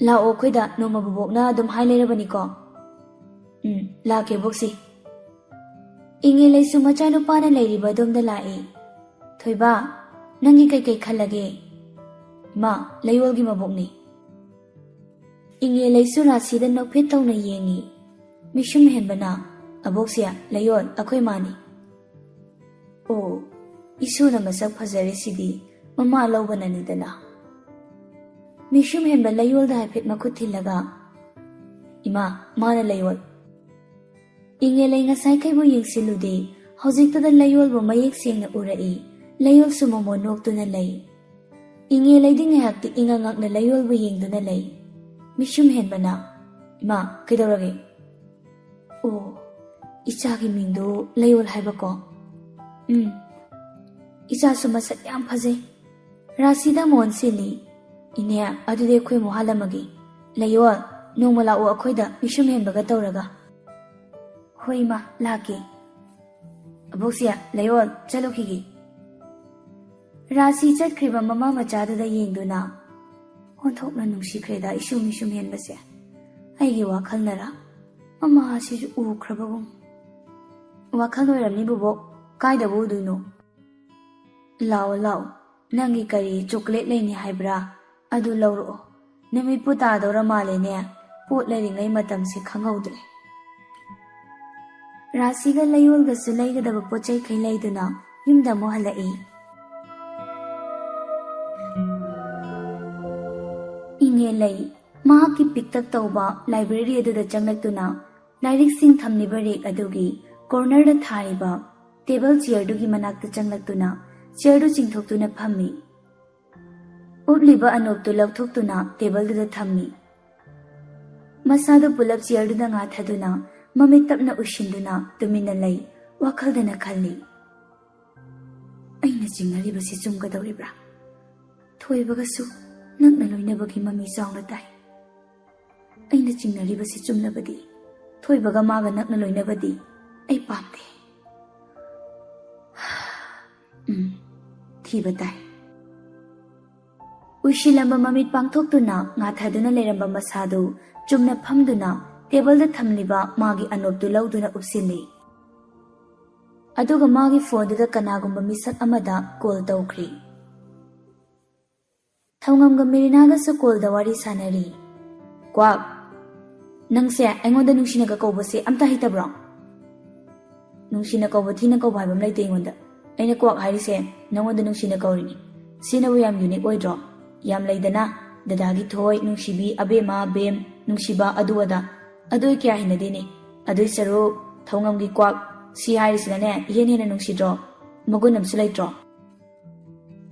"ꯂꯥꯛꯑꯣ, ꯑꯩꯈꯣꯏꯗ ꯅꯣꯡꯃ ꯕꯣꯕꯣꯛꯅ ꯑꯗꯨꯝ ꯍꯥꯏ ꯂꯩꯔꯕꯅꯤꯀꯣ꯫" "ꯎꯝ, ꯂꯥꯛꯀꯦ, ꯕꯣꯛꯁꯤ꯫" ꯏꯉꯦꯂꯩꯁꯨ ꯃꯆꯥꯅꯨꯄꯥꯅ ꯂꯩꯔꯤꯕ ꯑꯗꯣꯝꯗ ꯂꯥꯛꯏ꯫ "ꯊꯣꯏꯕ, ꯅꯪꯒꯤ ꯀꯩꯀꯩ ꯈꯜꯂꯒꯦ?" "ꯃꯥ, ꯂꯩꯌꯣꯜꯒꯤ ꯃꯕꯣꯛꯅꯤ꯫" ꯏꯉꯦꯂꯩꯁꯨ ꯔꯥꯁꯤꯗ ꯅꯣꯛꯐꯦꯠ ꯇꯧꯅ ꯌꯦꯡꯉꯤ꯫ ꯃꯤꯁꯨꯝ ꯍꯦꯟꯕꯅ, "ꯑꯕꯣꯛꯁꯦ, ꯂꯩꯌꯣꯜ, ꯑꯩꯈꯣꯏ ꯃꯥꯅꯤ꯫" "ꯑꯣ, ꯏꯁꯨꯅ ꯃꯁꯛ ꯐꯖꯔꯤꯁꯤꯗꯤ ꯃꯃꯥ ꯂꯧꯕꯅꯅꯤꯗꯅ꯫" ꯃꯤꯁꯨꯝ ꯍꯦꯟꯕ ꯂꯩꯌꯣꯜꯗ ꯍꯥꯏꯐꯦꯠ ꯃꯈꯨꯠ ꯊꯤꯜꯂꯒ, "ꯏꯃꯥ, ꯃꯥꯅ ꯂꯩꯌꯣꯜ꯫" ꯏꯉꯦꯂꯩ ꯉꯁꯥꯏꯈꯩꯕꯨ ꯌꯦꯡꯁꯤꯜꯂꯨꯗꯦ, ꯍꯧꯖꯤꯛꯇꯗ ꯂꯩꯌꯣꯜꯕꯨ ꯃꯌꯦꯛ ꯁꯦꯡꯅ ꯎꯔꯛꯏ꯫ ꯂꯩꯌꯣꯜꯁꯨ ꯃꯣꯃꯣꯟ ꯅꯣꯛꯇꯨꯅ ꯂꯩ꯫ ꯏꯉꯦꯂꯩꯗꯤ ꯉꯥꯏꯍꯥꯛꯇꯤ ꯏꯉꯛ ꯉꯛꯅ ꯂꯩꯌꯣꯜꯕꯨ ꯌꯦꯡꯗꯨꯅ ꯂꯩ꯫ ꯃꯤꯁꯨꯝ ꯍꯦꯟꯕꯅ, "ꯏꯃꯥ, ꯀꯩꯗꯧꯔꯒꯦ?" "ꯑꯣ, ꯏꯆꯥꯒꯤ ꯃꯤꯡꯗꯨ ꯂꯩꯌꯣꯜ ꯍꯥꯏꯕꯀꯣ?" "ꯎꯝ, ꯏꯆꯥꯁꯨ ꯃꯁꯛ ꯌꯥꯝ ꯐꯖꯩ꯫" ꯔꯥꯁꯤꯗ ꯃꯣꯟ ꯁꯤꯜꯂꯤ꯫ "ꯏꯅꯦ, ꯑꯗꯨꯗꯤ ꯑꯩꯈꯣꯏ ꯑꯃꯨꯛ ꯍꯜꯂꯝꯃꯒꯦ꯫ ꯂꯩꯌꯣꯜ, ꯅꯣꯡꯃ ꯂꯥꯛꯑꯣ ꯑꯩꯈꯣꯏꯗ ꯃꯤꯁꯨꯝ ꯍꯦꯟꯕꯒ ꯇꯧꯔꯒ꯫" "ꯍꯣꯏ ꯏꯃꯥ, ꯂꯥꯛꯀꯦ꯫" "ꯑꯕꯣꯛꯁꯦ, ꯂꯩꯌꯣꯜ, ꯆꯠꯂꯨꯈꯤꯒꯦ꯫" ꯔꯥꯁꯤ ꯆꯠꯈ꯭ꯔꯤꯕ ꯃꯃꯥ ꯃꯆꯥꯗꯨꯗ ꯌꯦꯡꯗꯨꯅ, "ꯑꯣꯟꯊꯣꯛꯅ ꯅꯨꯡꯁꯤꯈ꯭ꯔꯦꯗ ꯏꯁꯨ ꯃꯤꯁꯨꯝ ꯍꯦꯟꯕꯁꯦ꯫ ꯑꯩꯒꯤ ꯋꯥꯈꯜꯅꯔ? ꯃꯃꯥ ꯑꯁꯤꯁꯨ ꯎꯈ꯭ꯔꯕꯒꯨꯝ꯫" "ꯋꯥꯈꯜ ꯑꯣꯏꯔꯝꯅꯤ ꯕꯨꯕꯣꯛ, ꯀꯥꯏꯗꯕꯨ ꯎꯗꯣꯏꯅꯣ?" "ꯂꯥꯛꯑꯣ, ꯂꯥꯛꯑꯣ, ꯅꯪꯒꯤ ꯀꯔꯤ ꯆꯣꯀ꯭ꯂꯦꯠ ꯂꯩꯅꯤ ꯍꯥꯏꯕ꯭ꯔꯥ? ꯑꯗꯨ ꯂꯧꯔꯛꯑꯣ꯫ ꯅꯨꯃꯤꯠꯄꯨ ꯇꯥꯗꯧꯔ ꯃꯥꯜꯂꯦꯅꯦ, ꯄꯣꯠ ꯂꯩꯔꯤꯉꯩ ꯃꯇꯝꯁꯦ ꯈꯪꯍꯧꯗ꯭ꯔꯦ꯫" ꯔꯥꯁꯤꯒ ꯂꯩꯌꯣꯜꯒꯁꯨ ꯂꯩꯒꯗꯕ ꯄꯣꯠ ꯆꯩꯈꯩ ꯂꯩꯗꯨꯅ ꯌꯨꯝꯗ ꯑꯃꯨꯛ ꯍꯜꯂꯛꯏ꯫ ꯏꯉꯦꯂꯩ ꯃꯍꯥꯛꯀꯤ ꯄꯤꯛꯇꯛ ꯇꯧꯕ ꯂꯥꯏꯕ꯭ꯔꯦꯔꯤ ꯑꯗꯨꯗ ꯆꯪꯂꯛꯇꯨꯅ ꯂꯥꯏꯔꯤꯛꯁꯤꯡ ꯊꯝꯂꯤꯕ ꯔꯦꯛ ꯑꯗꯨꯒꯤ ꯀꯣꯔꯅꯔꯗ ꯊꯥꯔꯤꯕ ꯇꯦꯕꯜ ꯆꯤꯌꯔꯗꯨꯒꯤ ꯃꯅꯥꯛꯇ ꯆꯪꯂꯛꯇꯨꯅ ꯆꯤꯌꯔꯗꯨ ꯆꯤꯡꯊꯣꯛꯇꯨꯅ ꯐꯝꯃꯤ꯫ ꯎꯞꯂꯤꯕ ꯑꯅꯣꯞꯇꯨ ꯂꯧꯊꯣꯛꯇꯨꯅ ꯇꯦꯕꯜꯗꯨꯗ ꯊꯝꯃꯤ꯫ ꯃꯁꯥꯗꯨ ꯄꯨꯂꯞ ꯆꯤꯌꯔꯗꯨꯗ ꯉꯥꯊꯗꯨꯅ ꯃꯃꯤꯠ ꯇꯞꯅ ꯎꯏꯁꯤꯟꯗꯨꯅ ꯇꯨꯃꯤꯟꯅ ꯂꯩ꯫ ꯋꯥꯈꯜꯗꯅ ꯈꯜꯂꯤ, "ꯑꯩꯅ ꯆꯤꯡꯅꯔꯤꯕꯁꯤ ꯆꯨꯝꯒꯗꯧꯔꯤꯕ꯭ꯔꯥ? ꯊꯣꯏꯕꯒꯁꯨ ꯅꯛꯅ ꯂꯣꯏꯅꯕꯒꯤ ꯃꯃꯤ ꯆꯥꯎꯅ ꯇꯥꯏ꯫ ꯑꯩꯅ ꯆꯤꯡꯅꯔꯤꯕꯁꯤ ꯆꯨꯝꯂꯕꯗꯤ, ꯊꯣꯏꯕꯒ ꯃꯥꯒ ꯅꯛꯅ ꯂꯣꯏꯅꯕꯗꯤ ꯑꯩ ꯄꯥꯝꯗꯦ꯫ ꯎꯝ, ꯊꯤꯕ ꯇꯥꯏ꯫" ꯎꯏꯁꯤꯜꯂꯝꯕ ꯃꯃꯤꯠ ꯄꯥꯡꯊꯣꯛꯇꯨꯅ ꯉꯥꯊꯗꯨꯅ ꯂꯩꯔꯝꯕ ꯃꯁꯥꯗꯨ ꯆꯨꯝꯅ ꯐꯝꯗꯨꯅ ꯇꯦꯕꯜꯗ ꯊꯝꯂꯤꯕ ꯃꯥꯒꯤ ꯑꯅꯣꯞꯇꯨ ꯂꯧꯗꯨꯅ ꯎꯞꯁꯤꯜꯂꯤ꯫ ꯑꯗꯨꯒ ꯃꯥꯒꯤ ꯐꯣꯟꯗꯨꯗ ꯀꯅꯥꯒꯨꯝꯕ ꯃꯤꯁꯛ ꯑꯃꯗ ꯀꯣꯜ ꯇꯧꯈ꯭ꯔꯤ꯫ ꯊꯧꯉꯝꯒ ꯃꯦꯔꯤꯅꯥꯒꯁꯨ ꯀꯣꯜꯗ ꯋꯥꯔꯤ ꯁꯥꯟꯅꯔꯤ꯫ "ꯀ꯭ꯋꯥꯛ, ꯅꯪꯁꯦ ꯑꯩꯉꯣꯟꯗ ꯅꯨꯡꯁꯤꯅꯒ ꯀꯧꯕꯁꯦ ꯑꯝꯇ ꯍꯩꯇꯕ꯭ꯔꯣ?" "ꯅꯨꯡꯁꯤꯅ ꯀꯧꯕ, ꯊꯤꯅ ꯀꯧꯕ ꯍꯥꯏꯕ ꯑꯃ ꯂꯩꯇꯦ ꯑꯩꯉꯣꯟꯗ꯫ ꯑꯩꯅ ꯀ꯭ꯋꯥꯛ ꯍꯥꯏꯔꯤꯁꯦ ꯅꯉꯣꯟꯗ ꯅꯨꯡꯁꯤꯅ ꯀꯧꯔꯤꯅꯤ꯫ ꯁꯤꯅꯕꯨ ꯌꯥꯝ ꯌꯨꯅꯤꯛ ꯑꯣꯏꯗ꯭ꯔꯣ? ꯌꯥꯝ ꯂꯩꯗꯅ, ꯗꯗꯥꯒꯤ ꯊꯣꯏ, ꯅꯨꯡꯁꯤꯕꯤ, ꯑꯕꯦꯝꯃ, ꯕꯦꯝ, ꯅꯨꯡꯁꯤꯕ, ꯑꯗꯨ ꯑꯗꯥ꯫ ꯑꯗꯨ ꯑꯩ ꯀꯌꯥ ꯍꯩꯅꯗꯦꯅꯦ꯫ ꯑꯗꯨꯏ ꯁꯔꯨꯛ ꯊꯧꯉꯝꯒꯤ ꯀ꯭ꯋꯥꯛ ꯁꯤ ꯍꯥꯏꯔꯤꯁꯤꯅꯅꯦ ꯏꯍꯦꯟ ꯍꯦꯟꯅ ꯅꯨꯡꯁꯤꯗ꯭ꯔꯣ? ꯃꯒꯨꯟ ꯑꯃꯁꯨ ꯂꯩꯇ꯭ꯔꯣ?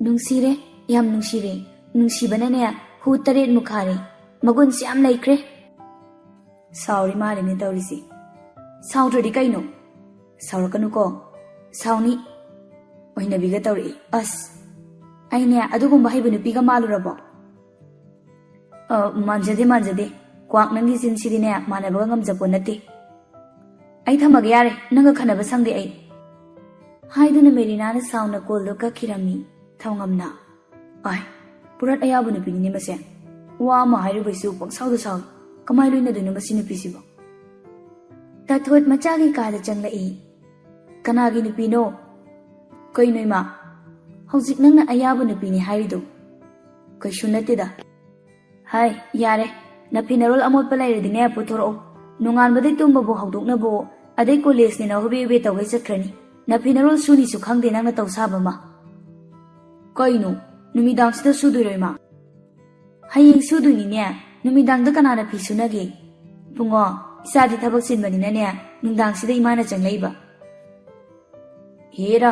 ꯅꯨꯡꯁꯤꯔꯦ, ꯌꯥꯝ ꯅꯨꯡꯁꯤꯔꯦ꯫ ꯅꯨꯡꯁꯤꯕꯅꯅꯦ ꯍꯨ ꯇꯔꯦꯠꯃꯨꯛ ꯈꯥꯔꯦ꯫ ꯃꯒꯨꯟꯁꯦ ꯌꯥꯝ ꯂꯩꯈ꯭ꯔꯦ꯫ ꯁꯥꯎꯔꯤ ꯃꯥꯜꯂꯤꯅꯦ ꯇꯧꯔꯤꯁꯤ꯫ ꯁꯥꯎꯗ꯭ꯔꯗꯤ ꯀꯩꯅꯣ? ꯁꯥꯎꯔꯛꯀꯅꯨꯀꯣ꯫ ꯁꯥꯎꯅꯤ꯫ ꯑꯣꯏꯅꯕꯤꯒ ꯇꯧꯔꯛꯏ꯫ ꯑꯁ, ꯑꯩꯅꯦ ꯑꯗꯨꯒꯨꯝꯕ ꯍꯩꯕ ꯅꯨꯄꯤꯒ ꯃꯥꯜꯂꯨꯔꯕꯣ? ꯑ, ꯃꯥꯟꯖꯗꯦ, ꯃꯥꯟꯖꯗꯦ꯫ ꯀ꯭ꯋꯥꯛ, ꯅꯪꯒꯤ ꯆꯤꯟꯁꯤꯗꯤꯅꯦ ꯃꯥꯟꯅꯕꯒ ꯉꯝꯖꯄꯣꯠ ꯅꯠꯇꯦ꯫ ꯑꯩ ꯊꯝꯃꯒꯦ ꯌꯥꯔꯦ, ꯅꯪꯒ ꯈꯟꯅꯕ ꯁꯪꯗꯦ ꯑꯩ꯫ ꯍꯥꯏꯗꯨꯅ ꯃꯦꯔꯤꯅꯥꯅ ꯁꯥꯎꯅ ꯀꯣꯜꯗꯣ ꯀꯛꯈꯤꯔꯝꯃꯤ꯫ ꯊꯧꯉꯝꯅ, ꯑꯥꯏ, ꯄꯨꯔꯥ ꯑꯌꯥꯕ ꯅꯨꯄꯤꯅꯤꯅꯦ ꯃꯁꯦ꯫ ꯋꯥ ꯑꯃ ꯍꯥꯏꯔꯨꯕꯩꯁꯨ ꯄꯪꯁꯥꯎꯗ ꯁꯥꯎꯏ꯫ ꯀꯃꯥꯏ ꯂꯣꯏꯅꯗꯣꯏꯅꯣ ꯃꯁꯤ ꯅꯨꯄꯤꯁꯤꯕꯣ? ꯇꯥꯊꯣꯠ ꯃꯆꯥꯒꯤ ꯀꯥꯗ ꯆꯪꯂꯛꯏ꯫ ꯀꯅꯥꯒꯤ ꯅꯨꯄꯤꯅꯣ? ꯀꯩꯅꯣ ꯏꯃꯥ? ꯍꯧꯖꯤꯛ ꯅꯪꯅ ꯑꯌꯥꯕ ꯅꯨꯄꯤꯅꯤ ꯍꯥꯏꯔꯤꯗꯣ? ꯀꯩꯁꯨ ꯅꯠꯇꯦꯗ꯫ ꯍꯥꯏ, ꯌꯥꯔꯦ꯫ ꯅꯐꯤ ꯅꯔꯣꯜ ꯑꯃꯣꯠꯄ ꯂꯩꯔꯗꯤꯅꯦ ꯄꯨꯊꯣꯔꯛꯑꯣ꯫ ꯅꯣꯡꯉꯥꯟꯕꯗꯩ ꯇꯨꯝꯕꯕꯨ ꯍꯧꯗꯣꯛꯅꯕꯨ, ꯑꯗꯩ ꯀꯣꯂꯦꯖꯅꯤꯅ ꯍꯣꯕꯦ ꯍꯣꯕꯦ ꯇꯧꯒꯩ ꯆꯠꯈ꯭ꯔꯅꯤ꯫ ꯅꯐꯤ ꯅꯔꯣꯜ ꯁꯨꯅꯤꯁꯨ ꯈꯪꯗꯦ ꯅꯪꯅ ꯇꯧ ꯁꯥꯕ ꯑꯃ꯫ ꯀꯩꯅꯣ? ꯅꯨꯃꯤꯗꯥꯡꯁꯤꯗ ꯁꯨꯗꯣꯏꯔꯣ ꯏꯃꯥ? ꯍꯌꯦꯡ ꯁꯨꯗꯣꯏꯅꯤꯅꯦ꯫ ꯅꯨꯃꯤꯗꯥꯡꯗ ꯀꯅꯥꯅ ꯐꯤ ꯁꯨꯅꯒꯦ? ꯏꯕꯨꯡꯉꯣ, ꯏꯆꯥꯗꯤ ꯊꯕꯛ ꯆꯤꯟꯕꯅꯤꯅꯅꯦ, ꯅꯨꯡꯗꯥꯡꯁꯤꯗ ꯏꯃꯥꯅ ꯆꯪꯂꯛꯏꯕ꯫ ꯍꯦꯔꯥ,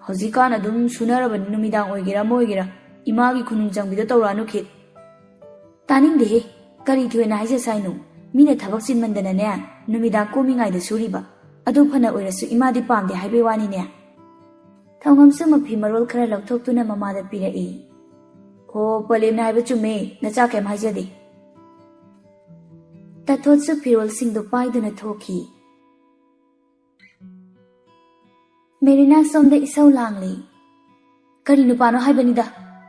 ꯍꯧꯖꯤꯛꯀꯥꯟ ꯑꯗꯨꯝ ꯁꯨꯅꯔꯕꯅꯤ, ꯅꯨꯃꯤꯗꯥꯡ ꯑꯣꯏꯒꯦꯔꯥ ꯑꯃ ꯑꯣꯏꯒꯦꯔꯥ, ꯏꯃꯥꯒꯤ ꯈꯨꯅꯨꯡ ꯆꯪꯕꯤꯗꯣ ꯇꯧꯔꯛꯑꯅꯨ ꯈꯤꯠ꯫ ꯇꯥꯅꯤꯡꯗꯦꯍꯦ, ꯀꯔꯤ ꯊꯣꯏꯅ ꯍꯥꯏꯖꯁ ꯍꯥꯏꯅꯣ? ꯃꯤꯅ ꯊꯕꯛ ꯆꯤꯟꯃꯟꯗꯅꯅꯦ, ꯅꯨꯃꯤꯗꯥꯡ ꯀꯣꯝꯃꯤꯉꯥꯏꯗ ꯁꯨꯔꯤꯕ꯫ ꯑꯗꯨ ꯐꯅ ꯑꯣꯏꯔꯁꯨ ꯏꯃꯥꯗꯤ ꯄꯥꯝꯗꯦ ꯍꯥꯏꯕꯩ ꯋꯥꯅꯤꯅꯦ꯫ ꯊꯧꯉꯝꯁꯨ ꯃꯐꯤ ꯃꯔꯣꯜ ꯈꯔ ꯂꯧꯊꯣꯛꯇꯨꯅ ꯃꯃꯥꯗ ꯄꯤꯔꯛꯏ꯫ ꯍꯣ, ꯄꯂꯦꯝꯅ ꯍꯥꯏꯕ ꯆꯨꯝꯃꯦ, ꯅꯆꯥ ꯀꯩꯝ ꯍꯥꯏꯖꯗꯦ꯫ ꯇꯥꯊꯣꯠꯁꯨ ꯐꯤꯔꯣꯜꯁꯤꯡꯗꯨ ꯄꯥꯏꯗꯨꯅ ꯊꯣꯛꯈꯤ꯫ ꯃꯦꯔꯤꯅꯥ ꯁꯣꯝꯗ ꯏꯁꯧ ꯂꯥꯡꯂꯤ꯫ ꯀꯔꯤ ꯅꯨꯄꯥꯅꯣ ꯍꯥꯏꯕꯅꯤꯗ,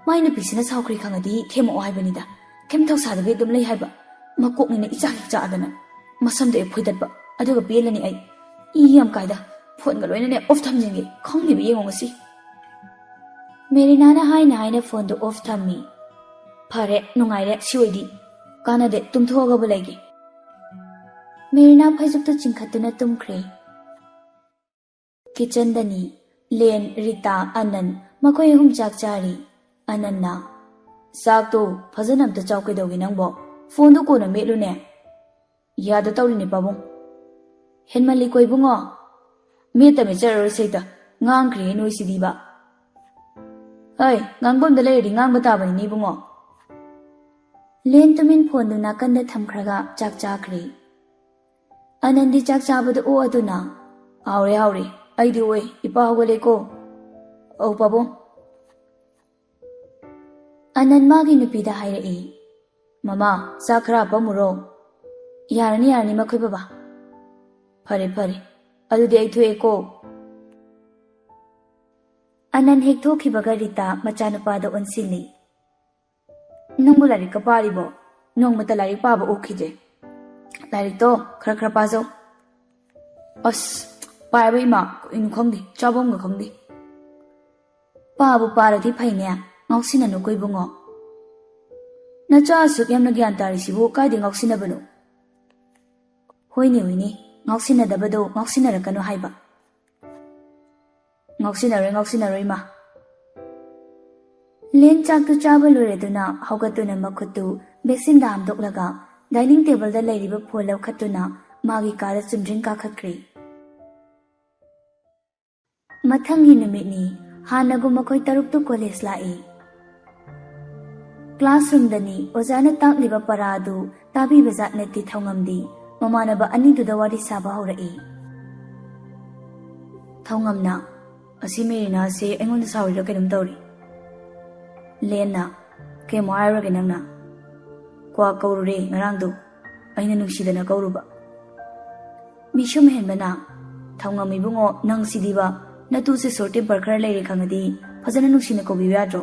ꯃꯥꯏ ꯅꯨꯄꯤꯁꯤꯅ ꯁꯥꯎꯈ꯭ꯔꯦ ꯈꯪꯉꯗꯤ ꯊꯦꯝꯃꯛꯑꯣ ꯍꯥꯏꯕꯅꯤꯗ, ꯀꯩꯝ ꯊꯧꯁꯥꯗꯕꯤ ꯑꯗꯨꯝ ꯂꯩ ꯍꯥꯏꯕ꯫ ꯃꯀꯣꯛꯅꯤꯅ ꯏꯆꯥꯛ ꯍꯦꯛ ꯆꯥꯛꯑꯗꯅ, ꯃꯁꯝꯗꯣ ꯍꯦꯛ ꯐꯣꯏꯗꯠꯄ, ꯑꯗꯨꯒ ꯄꯦꯜꯂꯅꯤ ꯑꯩ꯫ ꯏ ꯌꯥꯝ ꯀꯥꯏꯗ, ꯐꯣꯟꯒ ꯂꯣꯏꯅꯅꯦ ꯑꯣꯐ ꯊꯝꯖꯤꯟꯒꯦ, ꯈꯪꯅꯤꯕ ꯌꯦꯡꯉꯣ ꯉꯁꯤ꯫ ꯃꯦꯔꯤꯅꯥꯅ ꯍꯥꯏꯅ ꯍꯥꯏꯅ ꯐꯣꯟꯗꯨ ꯑꯣꯐ ꯊꯝꯃꯤ꯫ ꯐꯔꯦ, ꯅꯨꯡꯉꯥꯏꯔꯦ ꯁꯤ ꯑꯣꯏꯗꯤ꯫ ꯀꯥꯟꯅꯗꯦ, ꯇꯨꯝꯊꯣꯛꯑꯒꯕꯨ ꯂꯩꯒꯦ꯫ ꯃꯦꯔꯤꯅꯥ ꯐꯩꯖꯨꯞꯇꯨ ꯆꯤꯡꯈꯠꯇꯨꯅ ꯇꯨꯝꯈ꯭ꯔꯦ꯫ ꯀꯤꯆꯟꯗꯅꯤ꯫ ꯂꯦꯟ, ꯔꯤꯇꯥ, ꯑꯅꯟ ꯃꯈꯣꯏ ꯑꯍꯨꯝ ꯆꯥꯛ ꯆꯥꯔꯤ꯫ ꯑꯅꯟꯅ, "ꯆꯥꯛꯇꯣ ꯐꯖꯅ ꯑꯝꯇ ꯆꯥꯎ, ꯀꯩꯗꯧꯒꯦ ꯅꯪꯕꯣ? ꯐꯣꯟꯗꯣ ꯀꯣꯟꯅ ꯃꯦꯠꯂꯨꯅꯦ꯫ ꯌꯥꯗ ꯇꯧꯔꯤꯅꯦ ꯄꯥꯕꯨꯡ꯫" "ꯍꯦꯟꯃꯜꯂꯤꯀꯣ ꯏꯕꯨꯡꯉꯣ꯫ ꯃꯦꯠꯇ ꯃꯦꯠꯆꯔꯔꯣꯏꯁꯦ ꯍꯦꯛꯇ꯫ ꯉꯥꯡꯈ꯭ꯔꯦ ꯅꯣꯏꯁꯤꯗꯤꯕ꯫ ꯍꯩ, ꯉꯥꯡꯐꯝꯗ ꯂꯩꯔꯗꯤ ꯉꯥꯡꯕ ꯇꯥꯕꯅꯤꯅꯦ ꯏꯕꯨꯡꯉꯣ꯫" ꯂꯦꯟ ꯇꯨꯃꯤꯟ ꯐꯣꯟꯗꯨ ꯅꯥꯀꯟꯗ ꯊꯝꯈ꯭ꯔꯒ ꯆꯥꯛ ꯆꯥꯈ꯭ꯔꯦ꯫ ꯑꯅꯟꯗꯤ ꯆꯥꯛ ꯆꯥꯕꯗ ꯑꯣꯛꯑꯗꯨꯅ, "ꯍꯥꯎꯔꯦ, ꯍꯥꯎꯔꯦ, ꯑꯩꯗꯤ ꯑꯣꯛꯑꯦ, ꯏꯄꯥ ꯍꯧꯒꯠꯂꯦꯀꯣ꯫ ꯑꯧ ꯄꯥꯕꯨꯡ꯫" ꯑꯅꯟ ꯃꯥꯒꯤ ꯅꯨꯄꯤꯗ ꯍꯥꯏꯔꯛꯏ, "ꯃꯃꯥ, ꯆꯥꯛ ꯈꯔ ꯍꯥꯞꯄꯝꯃꯨꯔꯣ꯫" "ꯌꯥꯔꯅꯤ, ꯌꯥꯔꯅꯤ ꯃꯈꯣꯏ ꯕꯕꯥ꯫" "ꯐꯔꯦ, ꯐꯔꯦ, ꯑꯗꯨꯗꯤ ꯑꯩ ꯊꯣꯛꯑꯦꯀꯣ꯫" ꯑꯅꯟ ꯍꯦꯛ ꯊꯣꯛꯈꯤꯕꯒ ꯔꯤꯇꯥ ꯃꯆꯥꯅꯨꯄꯥꯗ ꯑꯣꯟꯁꯤꯜꯂꯤ꯫ "ꯅꯪꯕꯨ ꯂꯥꯏꯔꯤꯛꯀ ꯄꯥꯔꯤꯕꯣ? ꯅꯣꯡꯃꯇ ꯂꯥꯏꯔꯤꯛ ꯄꯥꯕ ꯎꯈꯤꯗꯦ꯫ ꯂꯥꯏꯔꯤꯛꯇꯣ ꯈꯔ ꯈꯔ ꯄꯥꯖꯧ꯫" "ꯑꯁ, ꯄꯥꯏꯕ ꯏꯃꯥ, ꯀꯩꯅꯣ ꯈꯪꯗꯦ, ꯆꯥꯕꯝꯒ ꯈꯪꯗꯦ꯫" "ꯄꯥꯕꯨ ꯄꯥꯔꯗꯤ ꯐꯩꯅꯦ, ꯉꯥꯎꯁꯤꯟꯅꯅꯨꯀꯣ ꯏꯕꯨꯡꯉꯣ꯫" "ꯅꯆꯥ ꯑꯁꯨꯛ ꯌꯥꯝꯅ ꯒ꯭ꯌꯥꯟ ꯇꯥꯔꯤꯁꯤꯕꯨ ꯀꯥꯏꯗꯩ ꯉꯥꯎꯁꯤꯟꯅꯕꯅꯣ?" "ꯍꯣꯏꯅꯦ, ꯍꯣꯏꯅꯦ, ꯉꯥꯎꯁꯤꯟꯅꯗꯕꯗꯣ ꯉꯥꯎꯁꯤꯟꯅꯔꯛꯀꯅꯨ ꯍꯥꯏꯕ꯫" "ꯉꯥꯎꯁꯤꯟꯅꯔꯣꯏ, ꯉꯥꯎꯁꯤꯟꯅꯔꯣꯏ ꯏꯃꯥ꯫" ꯂꯦꯟ ꯆꯥꯛꯇꯨ ꯆꯥꯕ ꯂꯣꯏꯔꯗꯨꯅ ꯍꯧꯒꯠꯇꯨꯅ ꯃꯈꯨꯠꯇꯨ ꯕꯦꯁꯤꯟꯗ ꯍꯥꯝꯗꯣꯛꯂꯒ ꯗꯥꯏꯅꯤꯡ ꯇꯦꯕꯜꯗ ꯂꯩꯔꯤꯕ ꯐꯣꯜ ꯂꯧꯈꯠꯇꯨꯅ ꯃꯥꯒꯤ ꯀꯥꯗ ꯆꯨꯝꯗ꯭ꯔꯤꯡ ꯀꯥꯈꯠꯈ꯭ꯔꯦ꯫ ꯃꯊꯪꯒꯤ ꯅꯨꯃꯤꯠꯅꯤ꯫ ꯍꯥꯟꯅꯒꯨꯝ ꯃꯈꯣꯏ ꯇꯔꯨꯛꯇꯨ ꯀꯣꯂꯦꯖ ꯂꯥꯛꯏ꯫ ꯀ꯭ꯂꯥꯁꯔꯨꯝꯗꯅꯤ ꯑꯣꯖꯥꯅ ꯇꯥꯛꯂꯤꯕ ꯄꯔꯥ ꯑꯗꯨ ꯇꯥꯕꯤꯕ ꯖꯥꯠ ꯅꯠꯇꯦ ꯊꯧꯉꯝꯗꯤ꯫ ꯃꯃꯥꯟꯅꯕ ꯑꯅꯤꯗꯨꯗ ꯋꯥꯔꯤ ꯁꯥꯕ ꯍꯧꯔꯛꯏ꯫ ꯊꯧꯉꯝꯅ, "ꯑꯁꯤ ꯃꯦꯔꯤꯅꯥꯁꯦ ꯑꯩꯉꯣꯟꯗ ꯁꯥꯎꯔꯤꯔ ꯀꯩꯅꯣꯝ ꯇꯧꯔꯤ꯫" ꯂꯦꯟꯅ, "ꯀꯩꯃꯨꯛ ꯍꯥꯏꯔꯨꯔꯒꯦ ꯅꯪꯅ?" "ꯀ꯭ꯋꯥꯛ ꯀꯧꯔꯨꯔꯦ ꯉꯔꯥꯡꯗꯣ, ꯑꯩꯅ ꯅꯨꯡꯁꯤꯗꯅ ꯀꯧꯔꯨꯕ꯫" ꯃꯤꯁꯨꯝ ꯍꯦꯟꯕꯅ, "ꯊꯧꯉꯝ ꯏꯕꯨꯡꯉꯣ, ꯅꯪ ꯁꯤꯗꯤꯕ, ꯅꯇꯨꯁꯦ ꯁꯣꯔꯠ ꯇꯦꯝꯄꯔ ꯈꯔ ꯂꯩꯔꯦ ꯈꯪꯉꯗꯤ ꯐꯖꯅ ꯅꯨꯡꯁꯤꯅ ꯀꯧꯕꯤꯌꯨ ꯌꯥꯗ꯭ꯔꯣ?"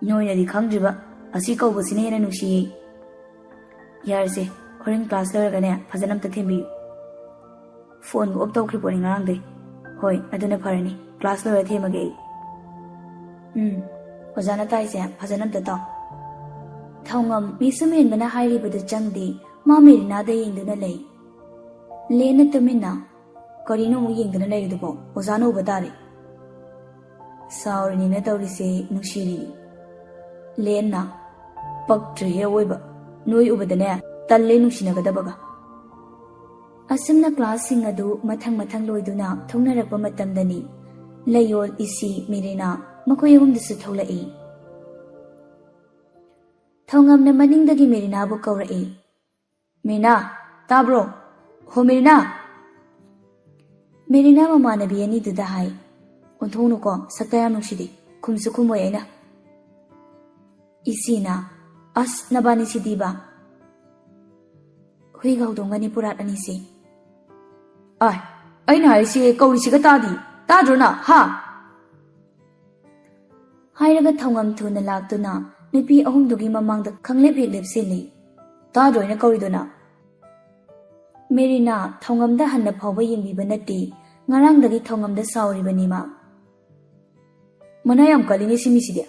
"ꯅꯣꯏꯅꯗꯤ ꯈꯪꯗ꯭ꯔꯤꯕ, ꯑꯁꯤ ꯀꯧꯕꯁꯤꯅ ꯍꯦꯟꯅ ꯅꯨꯡꯁꯤꯌꯦ꯫" "ꯌꯥꯔꯦꯁꯦ, ꯍꯣꯔꯦꯟ ꯀ꯭ꯂꯥꯁ ꯂꯣꯏꯔꯒꯅꯦ ꯐꯖꯅ ꯑꯝꯇ ꯊꯦꯝꯕꯤꯌꯨ꯫" "ꯐꯣꯟꯒ ꯑꯣꯐ ꯇꯧꯈ꯭ꯔꯤ ꯄꯣꯠꯅꯤ ꯉꯔꯥꯡꯗꯩ꯫" "ꯍꯣꯏ, ꯑꯗꯨꯅ ꯐꯔꯅꯤ, ꯀ꯭ꯂꯥꯁ ꯂꯣꯏꯔ ꯊꯦꯝꯃꯒꯦ ꯑꯩ꯫" "ꯎꯝ, ꯑꯣꯖꯥꯅ ꯇꯥꯏꯁꯦ ꯐꯖꯅ ꯑꯝꯇ ꯇꯥꯎ꯫" ꯊꯧꯉꯝ ꯃꯤꯁꯨꯝ ꯍꯦꯟꯕꯅ ꯍꯥꯏꯔꯤꯕꯗꯨ ꯆꯪꯗꯦ, ꯃꯥ ꯃꯦꯔꯤꯅꯥꯗ ꯌꯦꯡꯗꯨꯅ ꯂꯩ꯫ ꯂꯦꯟꯅ ꯇꯨꯃꯤꯟꯅ, ꯀꯔꯤꯅꯣ ꯑꯃꯨꯛ ꯌꯦꯡꯗꯅ ꯂꯩꯔꯤꯗꯨꯕꯣ? ꯑꯣꯖꯥꯅ ꯎꯕ ꯇꯥꯔꯦ꯫ ꯁꯥꯎꯔꯤꯅꯤꯅ ꯇꯧꯔꯤꯁꯦ ꯅꯨꯡꯁꯤꯔꯤꯅꯤ꯫ ꯂꯦꯟꯅ, "ꯄꯛꯇ꯭ꯔꯦꯍꯦ ꯑꯋꯣꯏꯕ, ꯅꯣꯏ ꯎꯕꯗꯅꯦ ꯇꯜꯂꯦ ꯅꯨꯡꯁꯤꯅꯒꯗꯕꯒ"꯫ ꯑꯁꯨꯝꯅ ꯀ꯭ꯂꯥꯁꯁꯤꯡ ꯑꯗꯨ ꯃꯊꯪ ꯃꯊꯪ ꯂꯣꯏꯗꯨꯅ ꯊꯣꯛꯅꯔꯛꯄ ꯃꯇꯝꯗꯅꯤ ꯂꯩꯌꯣꯜ, ꯏꯁꯤ, ꯃꯦꯔꯤꯅꯥ ꯃꯈꯣꯏ ꯑꯍꯨꯝꯗꯨꯁꯨ ꯊꯣꯛꯂꯛꯏ꯫ ꯊꯧꯉꯝꯅ ꯃꯅꯤꯡꯗꯒꯤ ꯃꯦꯔꯤꯅꯥꯕꯨ ꯀꯧꯔꯛꯏ꯫ "ꯃꯦꯔꯤꯅꯥ, ꯇꯥꯕ꯭ꯔꯣ? ꯍꯣ ꯃꯦꯔꯤꯅꯥ!" ꯃꯦꯔꯤꯅꯥ ꯃꯃꯥꯟꯅꯕꯤ ꯑꯅꯤꯗꯨꯗ ꯍꯥꯏ꯫ "ꯑꯣꯟꯊꯣꯛꯎꯅꯨꯀꯣ, ꯁꯛꯇ ꯌꯥꯝ ꯅꯨꯡꯁꯤꯗꯦ꯫ ꯈꯨꯝꯁꯨ ꯈꯨꯝꯃꯣꯏ ꯑꯩꯅ"꯫ ꯏꯁꯤꯅ, "ꯑꯁ, ꯅꯕꯥꯅꯤꯁꯤꯗꯤꯕ!" ꯍꯨꯏꯒ ꯍꯧꯗꯣꯡꯒꯅꯤ ꯄꯨꯔꯥꯠ ꯑꯅꯤꯁꯦ꯫ "ꯑꯥꯏ, ꯑꯩꯅ ꯍꯥꯏꯔꯤꯁꯦ ꯀꯧꯔꯤꯁꯤꯒ ꯇꯥꯗꯤ, ꯇꯥꯗ꯭ꯔꯣ ꯅ, ꯍꯥ?" ꯍꯥꯏꯔꯒ ꯊꯧꯉꯝ ꯊꯨꯅ ꯂꯥꯛꯇꯨꯅ ꯅꯨꯄꯤ ꯑꯍꯨꯝꯗꯨꯒꯤ ꯃꯃꯥꯡꯗ ꯈꯪꯂꯦꯞ ꯍꯦꯛ ꯂꯦꯞꯁꯤꯜꯂꯤ꯫ "ꯇꯥꯗ꯭ꯔꯣ ꯑꯩꯅ ꯀꯧꯔꯤꯗꯨꯅ?" ꯃꯦꯔꯤꯅꯥ ꯊꯧꯉꯝꯗ ꯍꯟꯅ ꯐꯥꯎꯕ ꯌꯦꯡꯕꯤꯕ ꯅꯠꯇꯦ, ꯉꯔꯥꯡꯗꯒꯤ ꯊꯧꯉꯝꯗ ꯁꯥꯎꯔꯤꯕꯅꯤ ꯃꯥ꯫ "ꯃꯅꯥ ꯌꯥꯝ ꯀꯜꯂꯤꯅꯦ ꯁꯤ ꯃꯤꯁꯤꯗꯤ"꯫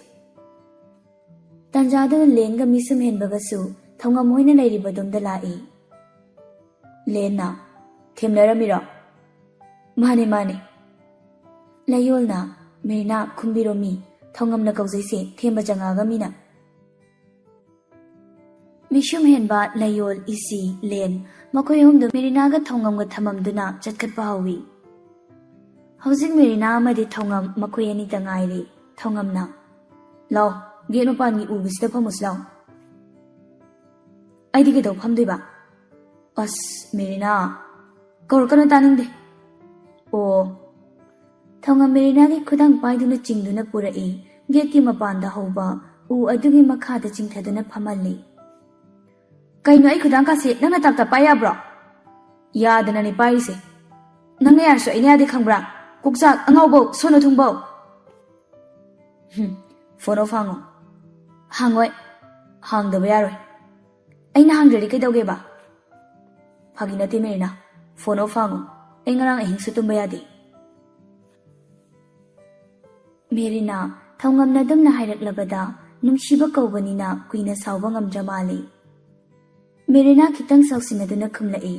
ꯇꯟꯖꯥꯗꯨꯗ ꯂꯦꯟꯒ ꯃꯤꯁꯨꯝ ꯍꯦꯟꯕꯒꯁꯨ ꯊꯧꯉꯝ ꯍꯣꯏꯅ ꯂꯩꯔꯤꯕꯗꯣꯝꯗ ꯂꯥꯛꯏ꯫ ꯂꯦꯟꯅ, "ꯊꯦꯝꯅꯔꯝꯃꯤꯔꯣ?" "ꯃꯥꯅꯦ, ꯃꯥꯅꯦ"꯫ ꯂꯩꯌꯣꯜꯅ, "ꯃꯦꯔꯤꯅꯥ, ꯈꯨꯝꯕꯤꯔꯣ ꯃꯤ, ꯊꯧꯉꯝꯅ ꯀꯧꯖꯩꯁꯦ, ꯊꯦꯝꯕ ꯆꯪꯉꯛꯑꯒ ꯃꯤꯅ"꯫ ꯃꯤꯁꯨꯝ ꯍꯦꯟꯕ ꯂꯩꯌꯣꯜ, ꯏꯁꯤ, ꯂꯦꯟ, ꯃꯈꯣꯏ ꯑꯍꯨꯝꯗꯨ ꯃꯦꯔꯤꯅꯥꯒ ꯊꯧꯉꯝꯒ ꯊꯝꯃꯝꯗꯨꯅ ꯆꯠꯈꯠꯄ ꯍꯧꯏ꯫ ꯍꯧꯖꯤꯛ ꯃꯦꯔꯤꯅꯥ ꯑꯃꯗꯤ ꯊꯧꯉꯝ ꯃꯈꯣꯏ ꯑꯅꯤꯇ ꯉꯥꯏꯔꯦ꯫ ꯊꯧꯉꯝꯅ, "ꯂꯥꯎ, ꯒꯦꯠ ꯃꯄꯥꯟꯒꯤ ꯎꯕꯁꯤꯗ ꯐꯝꯃꯨꯁꯤ ꯂꯥꯎ"꯫ "ꯑꯩꯗꯤ ꯀꯩꯗꯧ ꯐꯝꯗꯣꯏꯕ?" "ꯑꯁ, ꯃꯦꯔꯤꯅꯥ, ꯀꯧꯔꯛꯀꯅꯨ, ꯇꯥꯅꯤꯡꯗꯦ"꯫ "ꯑꯣ"꯫ ꯊꯧꯉꯝ ꯃꯦꯔꯤꯅꯥꯒꯤ ꯈꯨꯗꯥꯡ ꯄꯥꯏꯗꯨꯅ ꯆꯤꯡꯗꯨꯅ ꯄꯨꯔꯛꯏ꯫ ꯒꯦꯠꯀꯤ ꯃꯄꯥꯟꯗ ꯍꯧꯕ ꯎ ꯑꯗꯨꯒꯤ ꯃꯈꯥꯗ ꯆꯤꯡꯊꯗꯨꯅ ꯐꯝꯍꯜꯂꯤ꯫ "ꯀꯩꯅꯣ, ꯑꯩ ꯈꯨꯗꯥꯡ ꯀꯥꯁꯦ ꯅꯪꯅ ꯇꯞ ꯇꯞ ꯄꯥꯏ ꯌꯥꯕ꯭ꯔꯣ?" "ꯌꯥꯗꯅꯅꯦ ꯄꯥꯏꯔꯤꯁꯦ꯫ ꯅꯪꯅ ꯌꯥꯔꯁꯨ ꯑꯩꯅ ꯌꯥꯗꯦ ꯈꯪꯕ꯭ꯔꯥ? ꯀꯣꯛꯆꯥꯛ, ꯑꯉꯥꯎꯕꯧ, ꯁꯣꯟꯅ ꯊꯨꯡꯕꯧ"꯫ "ꯍꯨꯝ, ꯐꯣꯟ ꯑꯣꯐ ꯍꯥꯡꯉꯣ"꯫ "ꯍꯥꯡꯉꯣꯏ, ꯍꯥꯡꯗꯕ ꯌꯥꯔꯣꯏ"꯫ "ꯑꯩꯅ ꯍꯥꯡꯗ꯭ꯔꯗꯤ ꯀꯩꯗꯧꯒꯦꯕ?" "ꯐꯥꯒꯤ ꯅꯠꯇꯦ ꯃꯦꯔꯤꯅꯥ, ꯐꯣꯟ ꯑꯣꯐ ꯍꯥꯡꯉꯣ꯫ ꯑꯩ ꯉꯔꯥꯡ ꯑꯍꯤꯡꯁꯨ ꯇꯨꯝꯕ ꯌꯥꯗꯦ"꯫ ꯃꯦꯔꯤꯅꯥ, ꯊꯧꯉꯝꯅ ꯑꯗꯨꯝꯅ ꯍꯥꯏꯔꯛꯂꯕꯗ ꯅꯨꯡꯁꯤꯕ ꯀꯧꯕꯅꯤꯅ ꯀꯨꯏꯅ ꯁꯥꯎꯕ ꯉꯝꯗ꯭ꯔ ꯃꯥꯜꯂꯤ꯫ ꯃꯦꯔꯤꯅꯥ ꯈꯤꯇꯪ ꯁꯥꯎꯁꯤꯟꯅꯗꯨꯅ ꯈꯨꯝꯂꯛꯏ,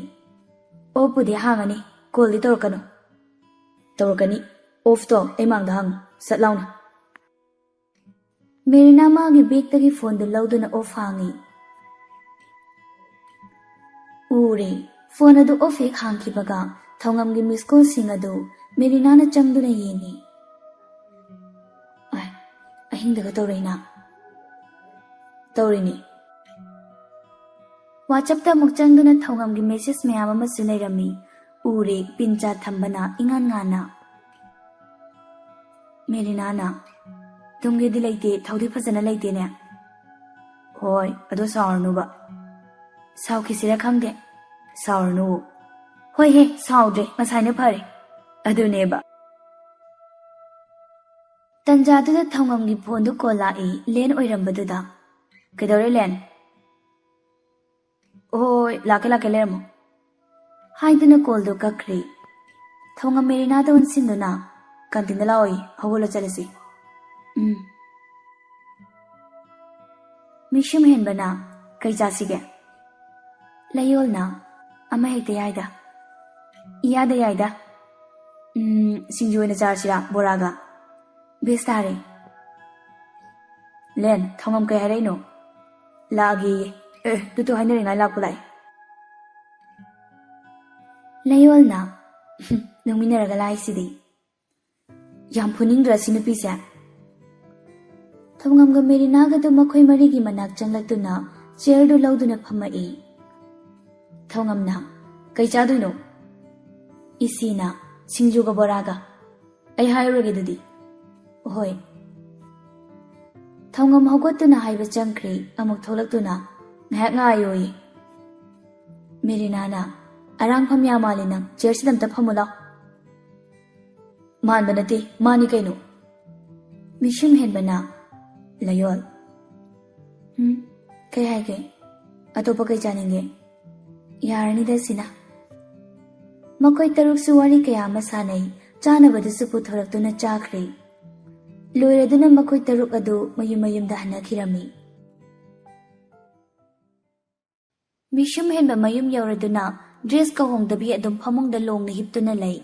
"ꯑꯣꯐꯄꯨꯗꯤ ꯍꯥꯡꯉꯅꯤ, ꯀꯣꯜꯗꯤ ꯇꯧꯔꯛꯀꯅꯨ꯫ ꯇꯧꯔꯛꯀꯅꯤ꯫ ꯑꯣꯐꯇꯣ ꯑꯩ ꯃꯥꯡꯗ ꯍꯥꯡꯉꯨ꯫ ꯁꯠ ꯂꯥꯎꯅ꯫ ꯃꯦꯔꯤꯅꯥ ꯃꯥꯒꯤ ꯕꯦꯒꯇꯒꯤ ꯐꯣꯟꯗꯨ ꯂꯧꯗꯨꯅ ꯑꯣꯐ ꯍꯥꯡꯉꯤ꯫ ꯎꯔꯦ꯫ ꯐꯣꯟ ꯑꯗꯨ ꯑꯣꯐ ꯍꯦꯛ ꯍꯥꯡꯈꯤꯕꯒ ꯊꯧꯉꯝꯒꯤ ꯃꯤꯁ ꯀꯣꯜꯁꯤꯡ ꯑꯗꯨ ꯃꯦꯔꯤꯅꯥꯅ ꯆꯪꯗꯨꯅ ꯌꯦꯡꯉꯤ꯫ ꯑꯥꯏ, ꯑꯍꯤꯡꯗꯒ ꯇꯧꯔꯛꯏꯅ? ꯇꯧꯔꯤꯅꯤ꯫ ꯋꯥꯆꯞꯇ ꯑꯃꯨꯛ ꯆꯪꯗꯨꯅ ꯊꯧꯉꯝꯒꯤ ꯃꯦꯁꯦꯖ ꯃꯌꯥꯝ ꯑꯃꯁꯨ ꯂꯩꯔꯝꯃꯤ꯫ ꯎꯔꯦ, ꯄꯤꯟꯆꯥ ꯊꯝꯕꯅ ꯏꯉꯥꯟ ꯉꯥꯟꯅ꯫ ꯃꯦꯔꯤꯅꯥꯅ, "ꯇꯨꯝꯒꯦꯗꯤ ꯂꯩꯇꯦ, ꯊꯧꯗꯤ ꯐꯖꯅ ꯂꯩꯇꯦꯅꯦ"꯫ "ꯍꯣꯏ, ꯑꯗꯣ ꯁꯥꯎꯔꯅꯨꯕ"꯫ "ꯁꯥꯎꯈꯤꯁꯤꯔ ꯈꯪꯗꯦ"꯫ "ꯁꯥꯎꯔꯅꯨ"꯫ "ꯍꯣꯏꯍꯦ, ꯁꯥꯎꯗ꯭ꯔꯦ, ꯉꯁꯥꯏꯅ ꯐꯔꯦ"꯫ ꯑꯗꯨꯅꯦꯕ꯫ ꯇꯟꯖꯥꯗꯨꯗ ꯊꯧꯉꯝꯒꯤ ꯐꯣꯟꯗꯨ ꯀꯣꯜ ꯂꯥꯛꯏ, ꯂꯦꯟ ꯑꯣꯏꯔꯝꯕꯗꯨꯗ꯫ "ꯀꯩꯗꯧꯔꯦ, ꯂꯦꯟ?" "ꯍꯣꯏ, ꯂꯥꯛꯀꯦ, ꯂꯥꯛꯀꯦ, ꯂꯩꯔꯝꯃꯣ" ꯍꯥꯏꯗꯨꯅ ꯀꯣꯜꯗꯨ ꯀꯛꯈ꯭ꯔꯦ꯫ ꯊꯧꯉꯝ ꯃꯦꯔꯤꯅꯥꯗ ꯑꯣꯟꯁꯤꯟꯗꯨꯅ, "ꯀꯥꯟꯇꯤꯟꯗ ꯂꯥꯛꯑꯣꯌꯦ, ꯍꯧꯒꯠꯂ ꯆꯠꯂꯁꯤ"꯫ "ꯎꯝ"꯫ ꯃꯤꯁꯨꯝ ꯍꯦꯟꯕꯅ, "ꯀꯩ ꯆꯥꯁꯤꯒꯦ?" ꯂꯩꯌꯣꯜꯅ, "ꯑꯃ ꯍꯦꯛꯇ ꯌꯥꯏꯗ"꯫ "ꯏꯌꯥꯗ ꯌꯥꯏꯗ"꯫ "ꯎꯝ, ꯁꯤꯡꯖꯨ ꯑꯣꯏꯅ ꯆꯥꯔꯁꯤꯔꯥ, ꯕꯣꯔꯥꯒ?" "ꯕꯦꯁ ꯇꯥꯔꯦ"꯫ "ꯂꯦꯟ, ꯊꯧꯉꯝ ꯀꯩ ꯍꯥꯏꯔꯛꯏꯅꯣ?" "ꯂꯥꯛꯑꯒꯦꯌꯦ"꯫ "ꯑꯦ, ꯇꯨ ꯇꯨ ꯍꯥꯏꯅꯔꯤꯉꯥꯏ ꯂꯥꯛꯄ ꯂꯥꯛꯑꯦ"꯫ ꯂꯩꯌꯣꯜꯅ, "ꯅꯣꯛꯃꯤꯟꯅꯔꯒ ꯂꯥꯛꯏꯁꯤꯗꯤ"꯫ "ꯌꯥꯝ ꯐꯨꯅꯤꯡꯗ꯭ꯔꯥ ꯁꯤ ꯅꯨꯄꯤꯁꯦ?" ꯊꯧꯉꯝꯒ ꯃꯦꯔꯤꯅꯥꯒꯗꯨ ꯃꯈꯣꯏ ꯃꯔꯤꯒꯤ ꯃꯅꯥꯛ ꯆꯪꯂꯛꯇꯨꯅ ꯆꯤꯌꯔꯗꯨ ꯂꯧꯗꯨꯅ ꯐꯝꯃꯛꯏ꯫ ꯊꯧꯉꯝꯅ, "ꯀꯩ ꯆꯥꯗꯣꯏꯅꯣ?" ꯏꯁꯤꯅ, "ꯁꯤꯡꯖꯨꯒ ꯕꯣꯔꯥꯒ"꯫ "ꯑꯩ ꯍꯥꯏꯔꯨꯔꯒꯦ ꯑꯗꯨꯗꯤ"꯫ "ꯍꯣꯏ"꯫ ꯊꯧꯉꯝ ꯍꯧꯒꯠꯇꯨꯅ ꯍꯥꯏꯕ ꯆꯪꯈ꯭ꯔꯦ, ꯑꯃꯨꯛ ꯊꯣꯛꯂꯛꯇꯨꯅ, "ꯉꯥꯏꯍꯥꯛ ꯉꯥꯏꯌꯣꯌꯦ"꯫ ꯃꯦꯔꯤꯅꯥꯅ, "ꯑꯔꯥꯡꯐꯝ ꯌꯥꯝ ꯃꯥꯜꯂꯦ ꯅꯪ, ꯆꯤꯌꯔꯁꯤꯗ ꯑꯝꯇ ꯐꯝꯃꯨ ꯂꯥꯎ"꯫ "ꯃꯥꯟꯕ ꯅꯠꯇꯦ, ꯃꯥꯅꯤ ꯀꯩꯅꯣ"꯫ ꯃꯤꯁꯨꯝ ꯍꯦꯟꯕꯅ, "ꯂꯩꯌꯣꯜ"꯫ "ꯎꯝ, ꯀꯩ ꯍꯥꯏꯒꯦ? ꯑꯇꯣꯞꯄ ꯀꯩ ꯆꯥꯅꯤꯡꯒꯦ? ꯌꯥꯔꯅꯤꯗ ꯁꯤꯅ"꯫ ꯃꯈꯣꯏ ꯇꯔꯨꯛꯁꯨ ꯋꯥꯔꯤ ꯀꯌꯥ ꯑꯃ ꯁꯥꯟꯅꯩ, ꯆꯥꯅꯕꯗꯨꯁꯨ ꯄꯨꯊꯣꯔꯛꯇꯨꯅ ꯆꯥꯈ꯭ꯔꯦ꯫ ꯂꯣꯏꯔꯗꯨꯅ ꯃꯈꯣꯏ ꯇꯔꯨꯛ ꯑꯗꯨ ꯃꯌꯨꯝ ꯃꯌꯨꯝꯗ ꯍꯟꯅꯈꯤꯔꯝꯃꯤ꯫ ꯃꯤꯁꯨꯝ ꯍꯦꯟꯕ ꯃꯌꯨꯝ ꯌꯧꯔꯗꯨꯅ ꯗ꯭ꯔꯦꯁꯀ ꯍꯣꯡꯗꯕꯤ ꯑꯗꯨꯝ ꯐꯃꯨꯡꯗ ꯂꯣꯡꯅ ꯍꯤꯞꯇꯨꯅ ꯂꯩ꯫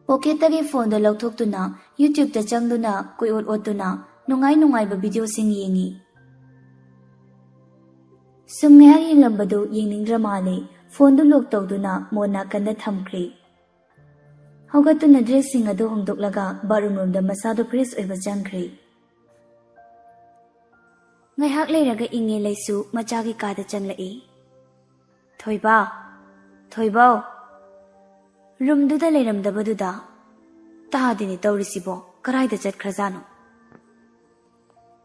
ꯄꯣꯀꯦꯠꯇꯒꯤ ꯐꯣꯟꯗꯣ ꯂꯧꯊꯣꯛꯇꯨꯅ YouTubeꯇ ꯆꯪꯗꯨꯅ ꯀꯣꯏꯑꯣꯠ ꯑꯣꯠꯇꯨꯅ ꯅꯨꯡꯉꯥꯏ ꯅꯨꯡꯉꯥꯏꯕ ꯚꯤꯗꯤꯑꯣꯁꯤꯡ ꯌꯦꯡꯉꯤ꯫ ꯁꯨꯝ ꯉꯥꯏꯍꯥꯛ ꯌꯦꯡꯂꯝꯕꯗꯨ ꯌꯦꯡꯅꯤꯡꯗ꯭ꯔ ꯃꯥꯜꯂꯦ꯫ ꯐꯣꯟꯗꯨ ꯂꯣꯛ ꯇꯧꯗꯨꯅ ꯃꯣꯟ ꯅꯥꯀꯟꯗ ꯊꯝꯈ꯭ꯔꯦ꯫ ꯍꯧꯒꯠꯇꯨꯅ ꯗ꯭ꯔꯦꯁꯁꯤꯡ ꯑꯗꯨ ꯍꯣꯡꯗꯣꯛꯂꯒ ꯕꯥꯠꯔꯨꯝ ꯔꯨꯝꯗ ꯃꯁꯥꯗꯨ ꯐ꯭ꯔꯦꯁ ꯑꯣꯏꯕ ꯆꯪꯈ꯭ꯔꯦ꯫ ꯉꯥꯏꯍꯥꯛ ꯂꯩꯔꯒ ꯏꯉꯦ ꯂꯩꯁꯨ ꯃꯆꯥꯒꯤ ꯀꯥꯗ ꯆꯪꯂꯛꯏ꯫ "ꯊꯣꯏꯕ, ꯊꯣꯏꯕꯧ!" ꯔꯨꯝꯗꯨꯗ ꯂꯩꯔꯝꯗꯕꯗꯨꯗ, "ꯇꯥꯗꯦꯅꯦ ꯇꯧꯔꯤꯁꯤꯕꯣ, ꯀꯔꯥꯏꯗ ꯆꯠꯈ꯭ꯔꯖꯥꯠꯅꯣ?"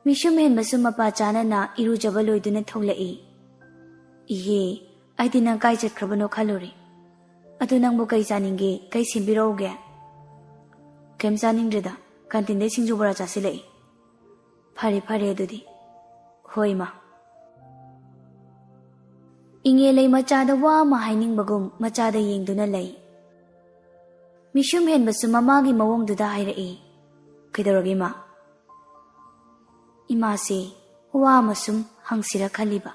ꯃꯤꯁꯨꯝ ꯍꯦꯟꯕꯁꯨ ꯃꯄꯥ ꯆꯥꯅꯅ ꯏꯔꯨꯖꯕ ꯂꯣꯏꯗꯨꯅ ꯊꯣꯛꯂꯛꯏ꯫ "ꯏꯍꯦ, ꯑꯩꯗꯤ ꯅꯪ ꯀꯥꯏ ꯆꯠꯈ꯭ꯔꯕꯅꯣ ꯈꯜꯂꯨꯔꯦ꯫ ꯑꯗꯨ ꯅꯪꯕꯨ ꯀꯩ ꯆꯥꯅꯤꯡꯒꯦ? ꯀꯩ ꯁꯦꯝꯕꯤꯔꯛꯎꯒꯦ?" "ꯀꯩꯝ ꯆꯥꯅꯤꯡꯗ꯭ꯔꯦꯗ, ꯀꯥꯟꯇꯤꯟꯗꯩ ꯁꯤꯡꯖꯨ ꯕꯣꯔꯥ ꯆꯥꯁꯤꯜꯂꯛꯏ꯫" "ꯐꯔꯦ, ꯐꯔꯦ ꯑꯗꯨꯗꯤ꯫" "ꯍꯣꯏ, ꯏꯃꯥ꯫" ꯏꯉꯦ ꯂꯩ ꯃꯆꯥꯗ ꯋꯥ ꯑꯃ ꯍꯥꯏꯅꯤꯡꯕꯒꯨꯝ ꯃꯆꯥꯗ ꯌꯦꯡꯗꯨꯅ ꯂꯩ꯫ ꯃꯤꯁꯨꯝ ꯍꯦꯟꯕꯁꯨ ꯃꯃꯥꯒꯤ ꯃꯑꯣꯡꯗꯨꯗ ꯍꯥꯏꯔꯛꯏ, "ꯀꯩꯗꯧꯔꯒꯦ, ꯏꯃꯥ?" "ꯏꯃꯥꯁꯦ ꯋꯥ ꯑꯃ ꯁꯨꯝ ꯍꯪꯁꯤꯔ ꯈꯜꯂꯤꯕ꯫"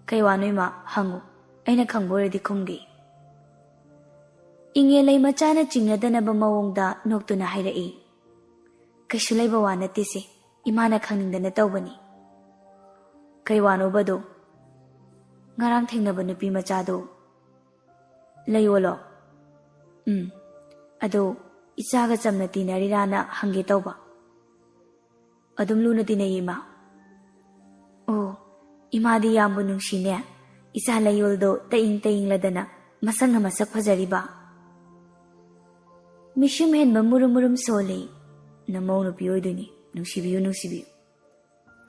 "ꯀꯩ ꯋꯥꯅꯣ, ꯏꯃꯥ? ꯍꯪꯉꯨ, ꯑꯩꯅ ꯈꯪꯕ ꯑꯣꯏꯔꯗꯤ ꯈꯨꯝꯒꯦ꯫" ꯏꯉꯦ ꯂꯩ ꯃꯆꯥꯅ ꯆꯤꯡꯅꯗꯅꯕ ꯃꯑꯣꯡꯗ ꯅꯣꯛꯇꯨꯅ ꯍꯥꯏꯔꯛꯏ, "ꯀꯩꯁꯨ ꯂꯩꯕ ꯋꯥ ꯅꯠꯇꯦꯁꯦ, ꯏꯃꯥꯅ ꯈꯪꯅꯤꯡꯗꯅ ꯇꯧꯕꯅꯤ꯫" "ꯀꯩ ꯋꯥꯅꯣꯕꯗꯣ?" "ꯉꯔꯥꯡ ꯊꯦꯡꯅꯕ ꯅꯨꯄꯤ ꯃꯆꯥꯗꯣ꯫" "ꯂꯩꯌꯣꯜꯂꯣ?" "ꯎꯝ, ꯑꯗꯣ ꯏꯆꯥꯒ ꯆꯝꯅ ꯇꯤꯟꯅꯔꯤꯔꯥꯅ ꯍꯪꯒꯦ ꯇꯧꯕ꯫" "ꯑꯗꯨꯝ ꯂꯨꯅ ꯇꯤꯟꯅꯩ, ꯏꯃꯥ꯫" "ꯑꯣ, ꯏꯃꯥꯗꯤ ꯌꯥꯝꯕꯨ ꯅꯨꯡꯁꯤꯅꯦ, ꯏꯆꯥ ꯂꯩꯌꯣꯜꯗꯣ ꯇꯌꯤꯡ ꯇꯌꯤꯡꯂꯗꯅ ꯃꯁꯛꯅ ꯃꯁꯛ ꯐꯖꯔꯤꯕ꯫" ꯃꯤꯁꯨꯝ ꯍꯦꯟꯕ ꯃꯨꯔꯨꯝ ꯃꯨꯔꯨꯝ ꯁꯣꯜꯂꯤ꯫ "ꯅꯃꯧ ꯅꯨꯄꯤ ꯑꯣꯏꯗꯣꯏꯅꯤ, ꯅꯨꯡꯁꯤꯕꯤꯌꯨ, ꯅꯨꯡꯁꯤꯕꯤꯌꯨ꯫"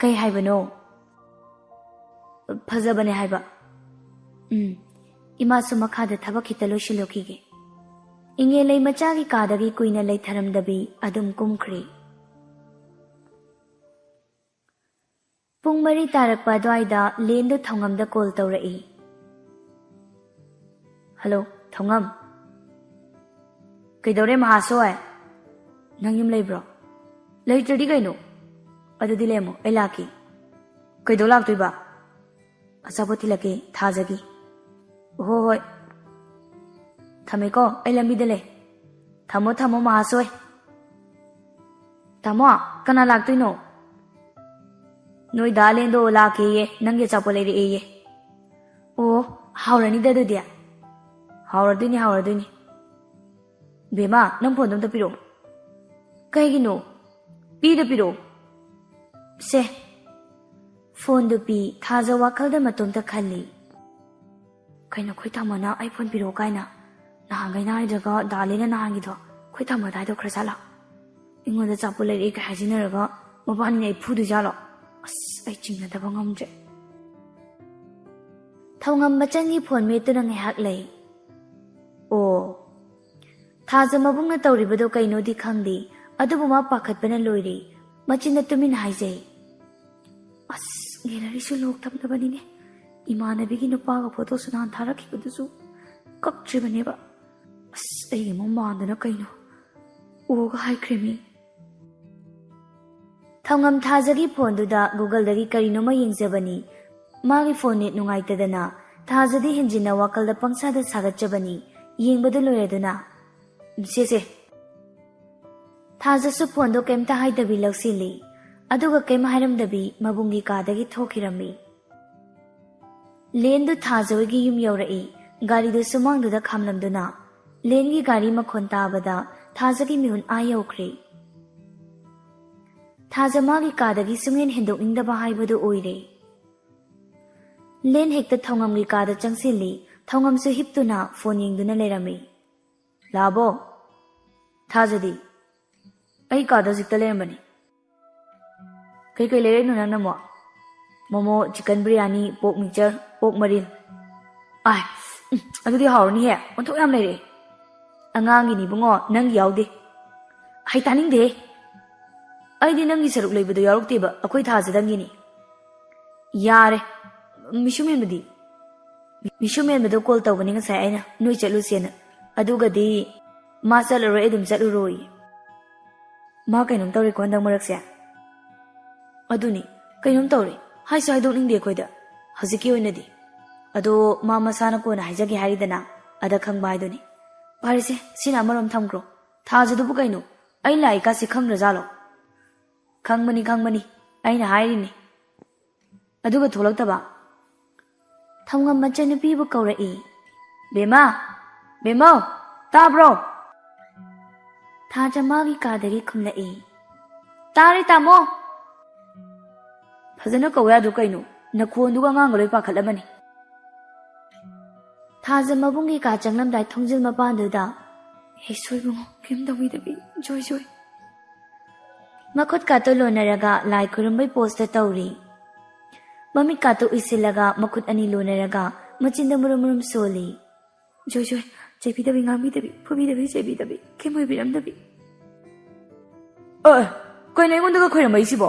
"ꯀꯩ ꯍꯥꯏꯕꯅꯣ?" "ꯐꯖꯕꯅꯦ ꯍꯥꯏꯕ꯫" "ꯎꯝ, ꯏꯃꯥꯁꯨ ꯃꯈꯥꯗ ꯊꯕꯛ ꯈꯤꯇ ꯂꯣꯏꯁꯤꯜꯂꯨꯈꯤꯒꯦ꯫" ꯏꯉꯦ ꯂꯩ ꯃꯆꯥꯒꯤ ꯀꯥꯗꯒꯤ ꯀꯨꯏꯅ ꯂꯩꯊꯔꯝꯗꯕꯤ ꯑꯗꯨꯝ ꯀꯨꯝꯈ꯭ꯔꯦ꯫ ꯄꯨꯡ ꯃꯔꯤ ꯇꯥꯔꯛꯄ ꯑꯗꯨꯋꯥꯏꯗ ꯂꯦꯟꯗꯨ ꯊꯧꯉꯝꯗ ꯀꯣꯜ ꯇꯧꯔꯛꯏ꯫ "ꯍꯜꯂꯣ, ꯊꯧꯉꯝ꯫" "ꯀꯩꯗꯧꯔꯦ, ꯃꯍꯥꯁꯣꯏ? ꯅꯪ ꯌꯨꯝ ꯂꯩꯕ꯭ꯔꯣ?" "ꯂꯩꯇ꯭ꯔꯗꯤ ꯀꯩꯅꯣ?" "ꯑꯗꯨꯗꯤ ꯂꯩꯔꯝꯃꯣ, ꯑꯩ ꯂꯥꯛꯀꯦ꯫" "ꯀꯩꯗꯧ ꯂꯥꯛꯇꯣꯏꯕ?" "ꯑꯆꯥꯄꯣꯠ ꯊꯤꯜꯂꯛꯀꯦ, ꯊꯥꯖꯒꯤ꯫" ꯍꯣꯏ ꯍꯣꯏ, ꯊꯝꯃꯦꯀꯣ, ꯑꯩ ꯂꯝꯕꯤꯗ ꯂꯩ꯫ ꯊꯝꯃꯣ ꯊꯝꯃꯣ ꯃꯍꯥꯁꯣꯏ꯫ ꯇꯥꯃꯣ, ꯀꯅꯥ ꯂꯥꯛꯇꯣꯏꯅꯣ? ꯅꯣꯏ ꯗꯥ ꯂꯦꯟꯗꯣ ꯂꯥꯛꯀꯦꯌꯦ, ꯅꯪꯒꯤ ꯑꯆꯥꯄꯣꯠ ꯂꯩꯔꯛꯑꯦꯌꯦ꯫ ꯑꯣ, ꯍꯥꯎꯔꯅꯤꯗ ꯑꯗꯨꯗꯤ꯫ ꯍꯥꯎꯔꯗꯣꯏꯅꯤ, ꯍꯥꯎꯔꯗꯣꯏꯅꯤ꯫ ꯕꯦꯝꯃ, ꯅꯪ ꯐꯣꯟꯗꯣ ꯑꯝꯇ ꯄꯤꯔꯛꯑꯣ꯫ ꯀꯩꯒꯤꯅꯣ? ꯄꯤꯗ ꯄꯤꯔꯛꯑꯣ꯫ ꯁꯦ꯫ ꯐꯣꯟꯗꯨ ꯄꯤ, ꯊꯥꯖ ꯋꯥꯈꯜꯗ ꯃꯇꯣꯝꯇ ꯈꯜꯂꯤ꯫ ꯀꯩꯅꯣ, ꯑꯩꯈꯣꯏ ꯇꯥꯃꯣꯅ ꯑꯩ ꯐꯣꯟ ꯄꯤꯔꯛꯑꯣ ꯀꯥꯏꯅ? ꯅꯍꯥꯟꯈꯩꯅ ꯍꯥꯏꯗ꯭ꯔꯒ ꯗꯥꯂꯦꯅ ꯅꯍꯥꯟꯒꯤꯗꯣ ꯑꯩꯈꯣꯏ ꯇꯥꯃꯣꯗ ꯍꯥꯏꯗꯣꯛꯈ꯭ꯔꯖꯥꯠꯂꯣ? ꯑꯩꯉꯣꯟꯗ ꯑꯆꯥꯄꯣꯠ ꯂꯩꯔꯛꯑꯦ ꯀꯥꯏ ꯍꯥꯏꯖꯤꯟꯅꯔꯒ ꯃꯕꯥꯅꯤꯅ ꯑꯩ ꯐꯨꯗꯣꯏꯖꯥꯠꯂꯣ? ꯑꯁ, ꯑꯩ ꯆꯤꯡꯅꯗꯕ ꯉꯝꯗ꯭ꯔꯦ꯫ ꯊꯧꯉꯝ ꯃꯆꯟꯒꯤ ꯐꯣꯟ ꯃꯦꯠꯇꯨꯅ ꯉꯥꯏꯍꯥꯛ ꯂꯩ꯫ ꯑꯣ, ꯊꯥꯖ ꯃꯕꯨꯡꯅ ꯇꯧꯔꯤꯕꯗꯣ ꯀꯩꯅꯣꯗꯤ ꯈꯪꯗꯦ, ꯑꯗꯨꯕꯨ ꯃꯥ ꯄꯥꯈꯠꯄꯅ ꯂꯣꯏꯔꯦ꯫ ꯃꯆꯤꯟꯅ ꯇꯨꯃꯤꯟꯅ ꯍꯥꯏꯖꯩ, "ꯑꯁ, ꯒꯦꯂꯔꯤꯁꯨ ꯂꯣꯛ ꯊꯝꯗꯕꯅꯤꯅꯦ꯫ ꯏꯃꯥꯟꯅꯕꯤꯒꯤ ꯅꯨꯄꯥꯒ ꯐꯣꯇꯣꯁꯨ ꯅꯍꯥꯟ ꯊꯥꯔꯛꯈꯤꯕꯗꯨꯁꯨ ꯀꯛꯇ꯭ꯔꯤꯕꯅꯦꯕ꯫ ꯑꯁ, ꯑꯩꯒꯤ ꯑꯃꯨꯛ ꯃꯥꯟꯗꯅ ꯀꯩꯅꯣ ꯑꯣꯒ ꯍꯥꯏꯈ꯭ꯔꯦꯃꯤ꯫" ꯊꯧꯉꯝ ꯊꯥꯖꯒꯤ ꯐꯣꯟꯗꯨꯗ Googleꯗꯒꯤ ꯀꯔꯤꯅꯣꯃ ꯌꯦꯡꯖꯕꯅꯤ꯫ ꯃꯥꯒꯤ ꯐꯣꯟ ꯅꯦꯠ ꯅꯨꯡꯉꯥꯏꯇꯗꯅ ꯊꯥꯖꯗꯤ ꯍꯦꯟꯖꯤꯟꯅ ꯋꯥꯈꯜꯗ ꯄꯪꯁꯥꯗ ꯁꯥꯒꯠꯆꯕꯅꯤ꯫ ꯌꯦꯡꯕꯗꯨ ꯂꯣꯏꯔꯗꯨꯅ, "ꯁꯦ, ꯁꯦ꯫" ꯊꯥꯖꯁꯨ ꯐꯣꯟꯗꯣ ꯀꯩꯝꯇ ꯍꯥꯏꯗꯕꯤ ꯂꯧꯁꯤꯜꯂꯤ꯫ ꯑꯗꯨꯒ ꯀꯩꯝ ꯍꯥꯏꯔꯝꯗꯕꯤ ꯃꯕꯨꯡꯒꯤ ꯀꯥꯗꯒꯤ ꯊꯣꯛꯈꯤꯔꯝꯃꯤ꯫ ꯂꯦꯟꯗꯨ ꯊꯥꯖ ꯍꯣꯏꯒꯤ ꯌꯨꯝ ꯌꯧꯔꯛꯏ꯫ ꯒꯥꯔꯤꯗꯨ ꯁꯨꯃꯥꯡꯗꯨꯗ ꯈꯥꯝꯂꯝꯗꯨꯅ ꯂꯦꯟꯒꯤ ꯒꯥꯔꯤ ꯃꯈꯣꯟ ꯇꯥꯕꯗ ꯊꯥꯖꯒꯤ ꯃꯤꯍꯨꯟ ꯑꯥ ꯌꯧꯈ꯭ꯔꯦ꯫ ꯊꯥꯖ ꯃꯥꯒꯤ ꯀꯥꯗꯒꯤ ꯁꯨꯡꯍꯦꯟ ꯍꯦꯟꯗꯣꯛꯅꯤꯡꯗꯕ ꯍꯥꯏꯕꯗꯨ ꯑꯣꯏꯔꯦ꯫ ꯂꯦꯟ ꯍꯦꯛꯇ ꯊꯧꯉꯝꯒꯤ ꯀꯥꯗ ꯆꯪꯁꯤꯜꯂꯤ꯫ ꯊꯧꯉꯝꯁꯨ ꯍꯤꯞꯇꯨꯅ ꯐꯣꯟ ꯌꯦꯡꯗꯨꯅ ꯂꯩꯔꯝꯃꯤ꯫ "ꯂꯥꯛꯑꯕꯣ? ꯊꯥꯖꯗꯤ?" "ꯑꯩ ꯀꯥꯗ ꯍꯧꯖꯤꯛꯇ ꯂꯩꯔꯝꯕꯅꯤ꯫" "ꯀꯩꯀꯩ ꯂꯩꯔꯛꯏꯅꯣ ꯅꯪꯅ ꯑꯃꯨꯛ?" "ꯃꯣꯃꯣ, ꯆꯤꯀꯟ ꯕꯤꯔꯌꯥꯅꯤ, ꯄꯣꯛ ꯃꯤꯛꯆꯔ, ꯄꯣꯛ ꯃꯔꯤꯜ꯫" "ꯑꯥꯏ, ꯎꯝ, ꯑꯗꯨꯗꯤ ꯍꯥꯎꯔꯅꯤꯍꯦ, ꯑꯣꯟꯊꯣꯛ ꯌꯥꯝ ꯂꯩꯔꯛꯑꯦ꯫" "ꯑꯉꯥꯡꯒꯤꯅꯤ ꯏꯕꯨꯡꯉꯣ, ꯅꯪꯒꯤ ꯌꯥꯎꯗꯦ꯫" "ꯍꯩ, ꯇꯥꯅꯤꯡꯗꯦꯍꯦ꯫ ꯑꯩꯗꯤ ꯅꯪꯒꯤ ꯁꯔꯨꯛ ꯂꯩꯕꯗꯣ ꯌꯥꯎꯔꯛꯇꯦꯕ, ꯑꯩꯈꯣꯏ ꯊꯥꯖꯗꯪꯒꯤꯅꯤ꯫" "ꯌꯥꯔꯦ, ꯃꯤꯁꯨꯝ ꯍꯦꯟꯕꯗꯤ?" "ꯃꯤꯁꯨꯝ ꯍꯦꯟꯕꯗꯣ ꯀꯣꯜ ꯇꯧꯕꯅꯤ ꯉꯁꯥꯏ ꯑꯩꯅ, ꯅꯣꯏ ꯆꯠꯂꯨꯁꯦꯅ꯫ ꯑꯗꯨꯒꯗꯤ ꯃꯥ ꯆꯠꯂꯔꯣꯏ, ꯑꯩ ꯑꯗꯨꯝ ꯆꯠꯂꯨꯔꯣꯏ꯫" "ꯃꯥ ꯀꯩꯅꯣꯝ ꯇꯧꯔꯦꯀꯣ ꯍꯟꯗꯛ ꯃꯔꯛꯁꯦ?" "ꯑꯗꯨꯅꯤ, ꯀꯩꯅꯣꯝ ꯇꯧꯔꯦ, ꯍꯥꯏꯁꯨ ꯍꯥꯏꯗꯣꯛꯅꯤꯡꯗꯦ ꯑꯩꯈꯣꯏꯗ ꯍꯧꯖꯤꯛꯀꯤ ꯑꯣꯏꯅꯗꯤ꯫ ꯑꯗꯣ ꯃꯥ ꯃꯁꯥꯅ ꯀꯣꯟꯅ ꯍꯥꯏꯖꯒꯦ ꯍꯥꯏꯔꯤꯗꯅ, ꯑꯗ ꯈꯪꯕ ꯍꯥꯏꯗꯨꯅꯤ꯫ ꯐꯔꯦꯁꯦ, ꯁꯤꯅ ꯑꯃꯔꯣꯝ ꯊꯝꯈ꯭ꯔꯣ꯫ ꯊꯥꯖꯗꯨꯕꯨ ꯀꯩꯅꯣ? ꯑꯩ ꯂꯥꯛꯏꯀꯥꯁꯦ ꯈꯪꯗ꯭ꯔꯖꯥꯠꯂꯣ? ꯈꯪꯕꯅꯤ, ꯈꯪꯕꯅꯤ꯫ ꯑꯩꯅ ꯍꯥꯏꯔꯤꯅꯤ꯫ ꯑꯗꯨꯒ ꯊꯣꯛꯂꯛꯇꯕ꯫ ꯊꯧꯉꯝ ꯃꯆꯟꯅꯨꯄꯤꯕꯨ ꯀꯧꯔꯛꯏ꯫ "ꯕꯦꯝꯃ! ꯕꯦꯝꯃꯧ! ꯇꯥꯕ꯭ꯔꯣ?" ꯊꯥꯖ ꯃꯥꯒꯤ ꯀꯥꯗꯒꯤ ꯈꯨꯝꯂꯛꯏ꯫ "ꯇꯥꯔꯦ, ꯇꯥꯃꯣ!" ꯐꯖꯅ ꯀꯧ ꯌꯥꯗ꯭ꯔꯣ ꯀꯩꯅꯣ? ꯅꯈꯣꯟꯗꯨꯒ ꯑꯉꯥꯡꯒ ꯂꯣꯏ ꯄꯥꯈꯠꯂꯝꯃꯅꯤ꯫ ꯊꯥꯖ ꯃꯕꯨꯡꯒꯤ ꯀꯥ ꯆꯪꯂꯝꯗꯥꯏ ꯊꯣꯡꯖꯤꯜ ꯃꯄꯥꯟꯗꯨꯗ, "ꯍꯦ ꯁꯣꯏꯕꯨꯡꯉꯣ, ꯀꯩꯝ ꯇꯧꯕꯤꯗꯕꯤ, ꯖꯣꯏ ꯖꯣꯏ"꯫ ꯃꯈꯨꯠ ꯀꯥꯇꯨ ꯂꯣꯟꯅꯔꯒ ꯂꯥꯏ ꯈꯨꯔꯨꯝꯕꯩ ꯄꯣꯁꯇ ꯇꯧꯔꯤ꯫ ꯃꯃꯤꯠ ꯀꯥꯇꯨ ꯎꯏꯁꯤꯜꯂꯒ ꯃꯈꯨꯠ ꯑꯅꯤ ꯂꯣꯟꯅꯔꯒ ꯃꯆꯤꯟꯗ ꯃꯨꯔꯨꯝ ꯃꯨꯔꯨꯝ ꯁꯣꯜꯂꯤ꯫ "ꯖꯣꯏ ꯖꯣꯏ, ꯆꯩꯕꯤꯗꯕꯤ ꯉꯥꯡꯕꯤꯗꯕꯤ, ꯐꯨꯕꯤꯗꯕꯤ ꯆꯩꯕꯤꯗꯕꯤ, ꯀꯩꯝ ꯑꯣꯏꯕꯤꯔꯝꯗꯕꯤ"꯫ ꯑꯦ, ꯀꯩꯅꯣ ꯑꯩꯉꯣꯟꯗꯒ ꯈꯣꯏꯔꯝꯃꯛꯏꯁꯤꯕꯣ?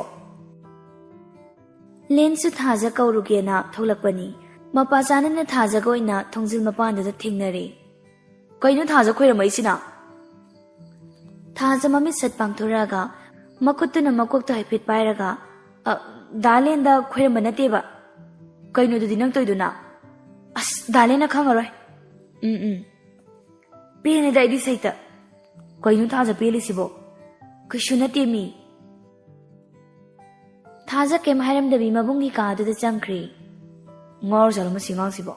ꯂꯦꯟꯁꯨ ꯊꯥꯖ ꯀꯧꯔꯨꯒꯦꯅ ꯊꯣꯛꯂꯛꯄꯅꯤ꯫ ꯃꯄꯥ ꯆꯥꯅꯅ ꯊꯥꯖꯒ ꯑꯣꯏꯅ ꯊꯣꯡꯖꯤꯜ ꯃꯄꯥꯟꯗꯨꯗ ꯊꯦꯡꯅꯔꯦ꯫ "ꯀꯩꯅꯣ ꯊꯥꯖ ꯈꯣꯏꯔꯝꯃꯛꯏꯁꯤꯅ?" ꯊꯥꯖ ꯃꯃꯤꯠ ꯁꯠ ꯄꯥꯡꯊꯣꯔꯛꯑꯒ ꯃꯈꯨꯠꯇꯨꯅ ꯃꯀꯣꯛꯇꯣ ꯍꯥꯏꯐꯦꯠ ꯄꯥꯏꯔꯒ, "ꯑ, ꯗꯥ ꯂꯦꯟꯗ ꯈꯣꯏꯔꯝꯕ ꯅꯠꯇꯦꯕ"꯫ "ꯀꯩꯅꯣꯗꯨꯗꯤ ꯅꯪ ꯇꯧꯏꯗꯨꯅ?" "ꯑꯁ, ꯗꯥ ꯂꯦꯟꯅ ꯈꯪꯉꯔꯣꯏ"꯫ "ꯎꯝ, ꯎꯝ꯫ ꯄꯦꯟꯅꯦꯗ ꯑꯩꯗꯤ ꯁꯩꯇ"꯫ "ꯀꯩꯅꯣ ꯊꯥꯖ ꯄꯦꯜꯂꯤꯁꯤꯕꯣ?" "ꯀꯩꯁꯨ ꯅꯠꯇꯦ ꯃꯤ"꯫ ꯊꯥꯖ ꯀꯩꯝ ꯍꯥꯏꯔꯝꯗꯕꯤ ꯃꯕꯨꯡꯒꯤ ꯀꯥꯗꯨꯗ ꯆꯪꯈ꯭ꯔꯦ꯫ "ꯉꯥꯎꯔꯖꯥꯠꯂꯣ ꯃꯁꯤ ꯑꯉꯥꯡꯁꯤꯕꯣ?"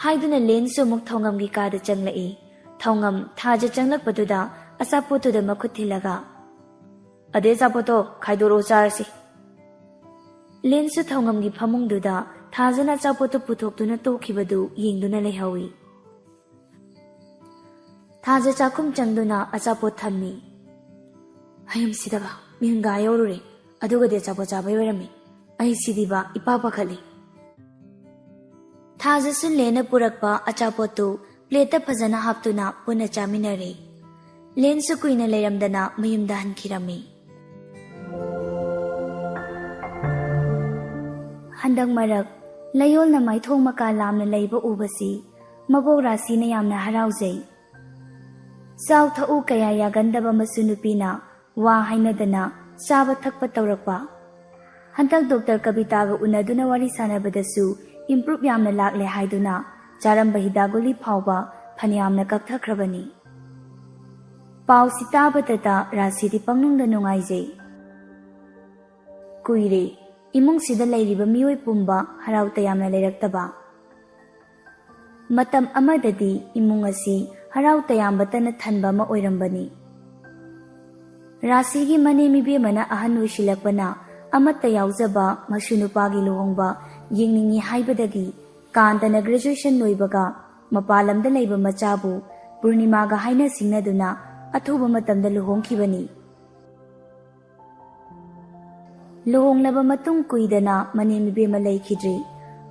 ꯍꯥꯏꯗꯨꯅ ꯂꯦꯟꯁꯨ ꯑꯃꯨꯛ ꯊꯧꯉꯝꯒꯤ ꯀꯥꯗ ꯆꯪꯂꯛꯏ꯫ ꯊꯧꯉꯝ ꯊꯥꯖ ꯆꯪꯂꯛꯄꯗꯨꯗ ꯑꯆꯥꯄꯣꯠꯇꯨꯗ ꯃꯈꯨꯠ ꯊꯤꯜꯂꯒ, "ꯑꯗꯩ ꯑꯆꯥꯄꯣꯠꯇꯣ ꯈꯥꯏꯗꯣꯔꯛꯑꯣ ꯆꯥꯔꯁꯤ"꯫ ꯂꯦꯟꯁꯨ ꯊꯧꯉꯝꯒꯤ ꯐꯃꯨꯡꯗꯨꯗ ꯊꯥꯖꯅ ꯑꯆꯥꯄꯣꯠꯇꯨ ꯄꯨꯊꯣꯛꯇꯨꯅ ꯇꯣꯛꯈꯤꯕꯗꯨ ꯌꯦꯡꯗꯨꯅ ꯂꯩꯍꯧꯏ꯫ ꯊꯥꯖ ꯆꯥꯛꯈꯨꯝ ꯆꯪꯗꯨꯅ ꯑꯆꯥꯄꯣꯠ ꯊꯝꯃꯤ꯫ "ꯍꯌꯨꯝ ꯁꯤꯗꯕ, ꯃꯤꯍꯨꯟꯒꯥ ꯌꯧꯔꯨꯔꯦ, ꯑꯗꯨꯒꯗꯤ ꯑꯆꯥꯄꯣꯠ ꯆꯥꯕꯩ ꯑꯣꯏꯔꯝꯃꯤ꯫ ꯑꯩ ꯁꯤꯗꯤꯕ ꯏꯄꯥ ꯄꯥꯈꯠꯂꯤ"꯫ ꯊꯥꯖꯁꯨ ꯂꯦꯟꯅ ꯄꯨꯔꯛꯄ ꯑꯆꯥꯄꯣꯠꯇꯨ ꯄ꯭ꯂꯦꯠꯇ ꯐꯖꯅ ꯍꯥꯞꯇꯨꯅ ꯄꯨꯟꯅ ꯆꯥꯃꯤꯟꯅꯔꯦ꯫ ꯂꯦꯟꯁꯨ ꯀꯨꯏꯅ ꯂꯩꯔꯝꯗꯅ ꯃꯌꯨꯝꯗ ꯍꯟꯈꯤꯔꯝꯃꯤ꯫ ꯍꯟꯗꯛ ꯃꯔꯛ ꯂꯌꯣꯜꯅ ꯃꯥꯏꯊꯣꯡ ꯃꯀꯥ ꯂꯥꯝꯅ ꯂꯩꯕ ꯎꯕꯁꯤ ꯃꯕꯣꯛ ꯔꯥꯁꯤꯅ ꯌꯥꯝꯅ ꯍꯔꯥꯎꯖꯩ꯫ ꯆꯥꯎ ꯊꯛꯎ ꯀꯌꯥ ꯌꯥꯒꯟꯗꯕ ꯃꯁꯨ ꯅꯨꯄꯤꯅ ꯋꯥ ꯍꯥꯏꯅꯗꯅ ꯆꯥꯕ ꯊꯛꯄ ꯇꯧꯔꯛꯄ꯫ ꯍꯟꯗꯛ ꯗꯣꯛꯇꯔ ꯀꯕꯤꯇꯥꯒ ꯎꯅꯗꯨꯅ ꯋꯥꯔꯤ ꯁꯥꯟꯅꯕꯗꯁꯨ ꯏꯝꯄ꯭ꯔꯨꯞ ꯌꯥꯝꯅ ꯂꯥꯛꯂꯦ ꯍꯥꯏꯗꯨꯅ ꯆꯥꯔꯝꯕ ꯍꯤꯗꯥꯛ ꯒꯨꯂꯤ ꯐꯥꯎꯕ ꯐꯅꯌꯥꯝꯅ ꯀꯛꯊꯈ꯭ꯔꯕꯅꯤ꯫ ꯄꯥꯎꯁꯤ ꯇꯥꯕꯗꯇ ꯔꯥꯁꯤꯗꯤ ꯄꯪꯅꯨꯡꯗ ꯅꯨꯡꯉꯥꯏꯖꯩ꯫ ꯀꯨꯏꯔꯦ ꯏꯃꯨꯡꯁꯤꯗ ꯂꯩꯔꯤꯕ ꯃꯤꯑꯣꯏ ꯄꯨꯝꯕ ꯍꯔꯥꯎ ꯇꯌꯥꯝꯅ ꯂꯩꯔꯛꯇꯕ꯫ ꯃꯇꯝ ꯑꯃꯗꯗꯤ ꯏꯃꯨꯡ ꯑꯁꯤ ꯍꯔꯥꯎ ꯇꯌꯥꯝꯕꯇꯅ ꯊꯟꯕ ꯑꯃ ꯑꯣꯏꯔꯝꯕꯅꯤ꯫ ꯔꯥꯁꯤꯒꯤ ꯃꯅꯦꯝ ꯏꯕꯦꯝꯃꯅ ꯑꯍꯟ ꯑꯣꯏꯁꯤꯜꯂꯛꯄꯅ ꯑꯃꯠꯇ ꯌꯥꯎꯖꯕ ꯃꯁꯨ ꯅꯨꯄꯥꯒꯤ ꯂꯨꯍꯣꯡꯕ ꯌꯦꯡꯅꯤꯡꯏ ꯍꯥꯏꯕꯗꯒꯤ ꯀꯥꯟꯇꯅ ꯒ꯭ꯔꯦꯖꯨꯑꯦꯁꯟ ꯂꯣꯏꯕꯒ ꯃꯄꯥꯟ ꯂꯝꯗ ꯂꯩꯕ ꯃꯆꯥꯕꯨ ꯄꯨꯔꯅꯤꯃꯥꯒ ꯍꯥꯏꯅ ꯁꯤꯡꯅꯗꯨꯅ ꯑꯊꯨꯕ ꯃꯇꯝꯗ ꯂꯨꯍꯣꯡꯈꯤꯕꯅꯤ꯫ ꯂꯨꯍꯣꯡꯂꯕ ꯃꯇꯨꯡ ꯀꯨꯏꯗꯅ ꯃꯅꯦꯝ ꯏꯕꯦꯝꯃ ꯂꯩꯈꯤꯗ꯭ꯔꯤ,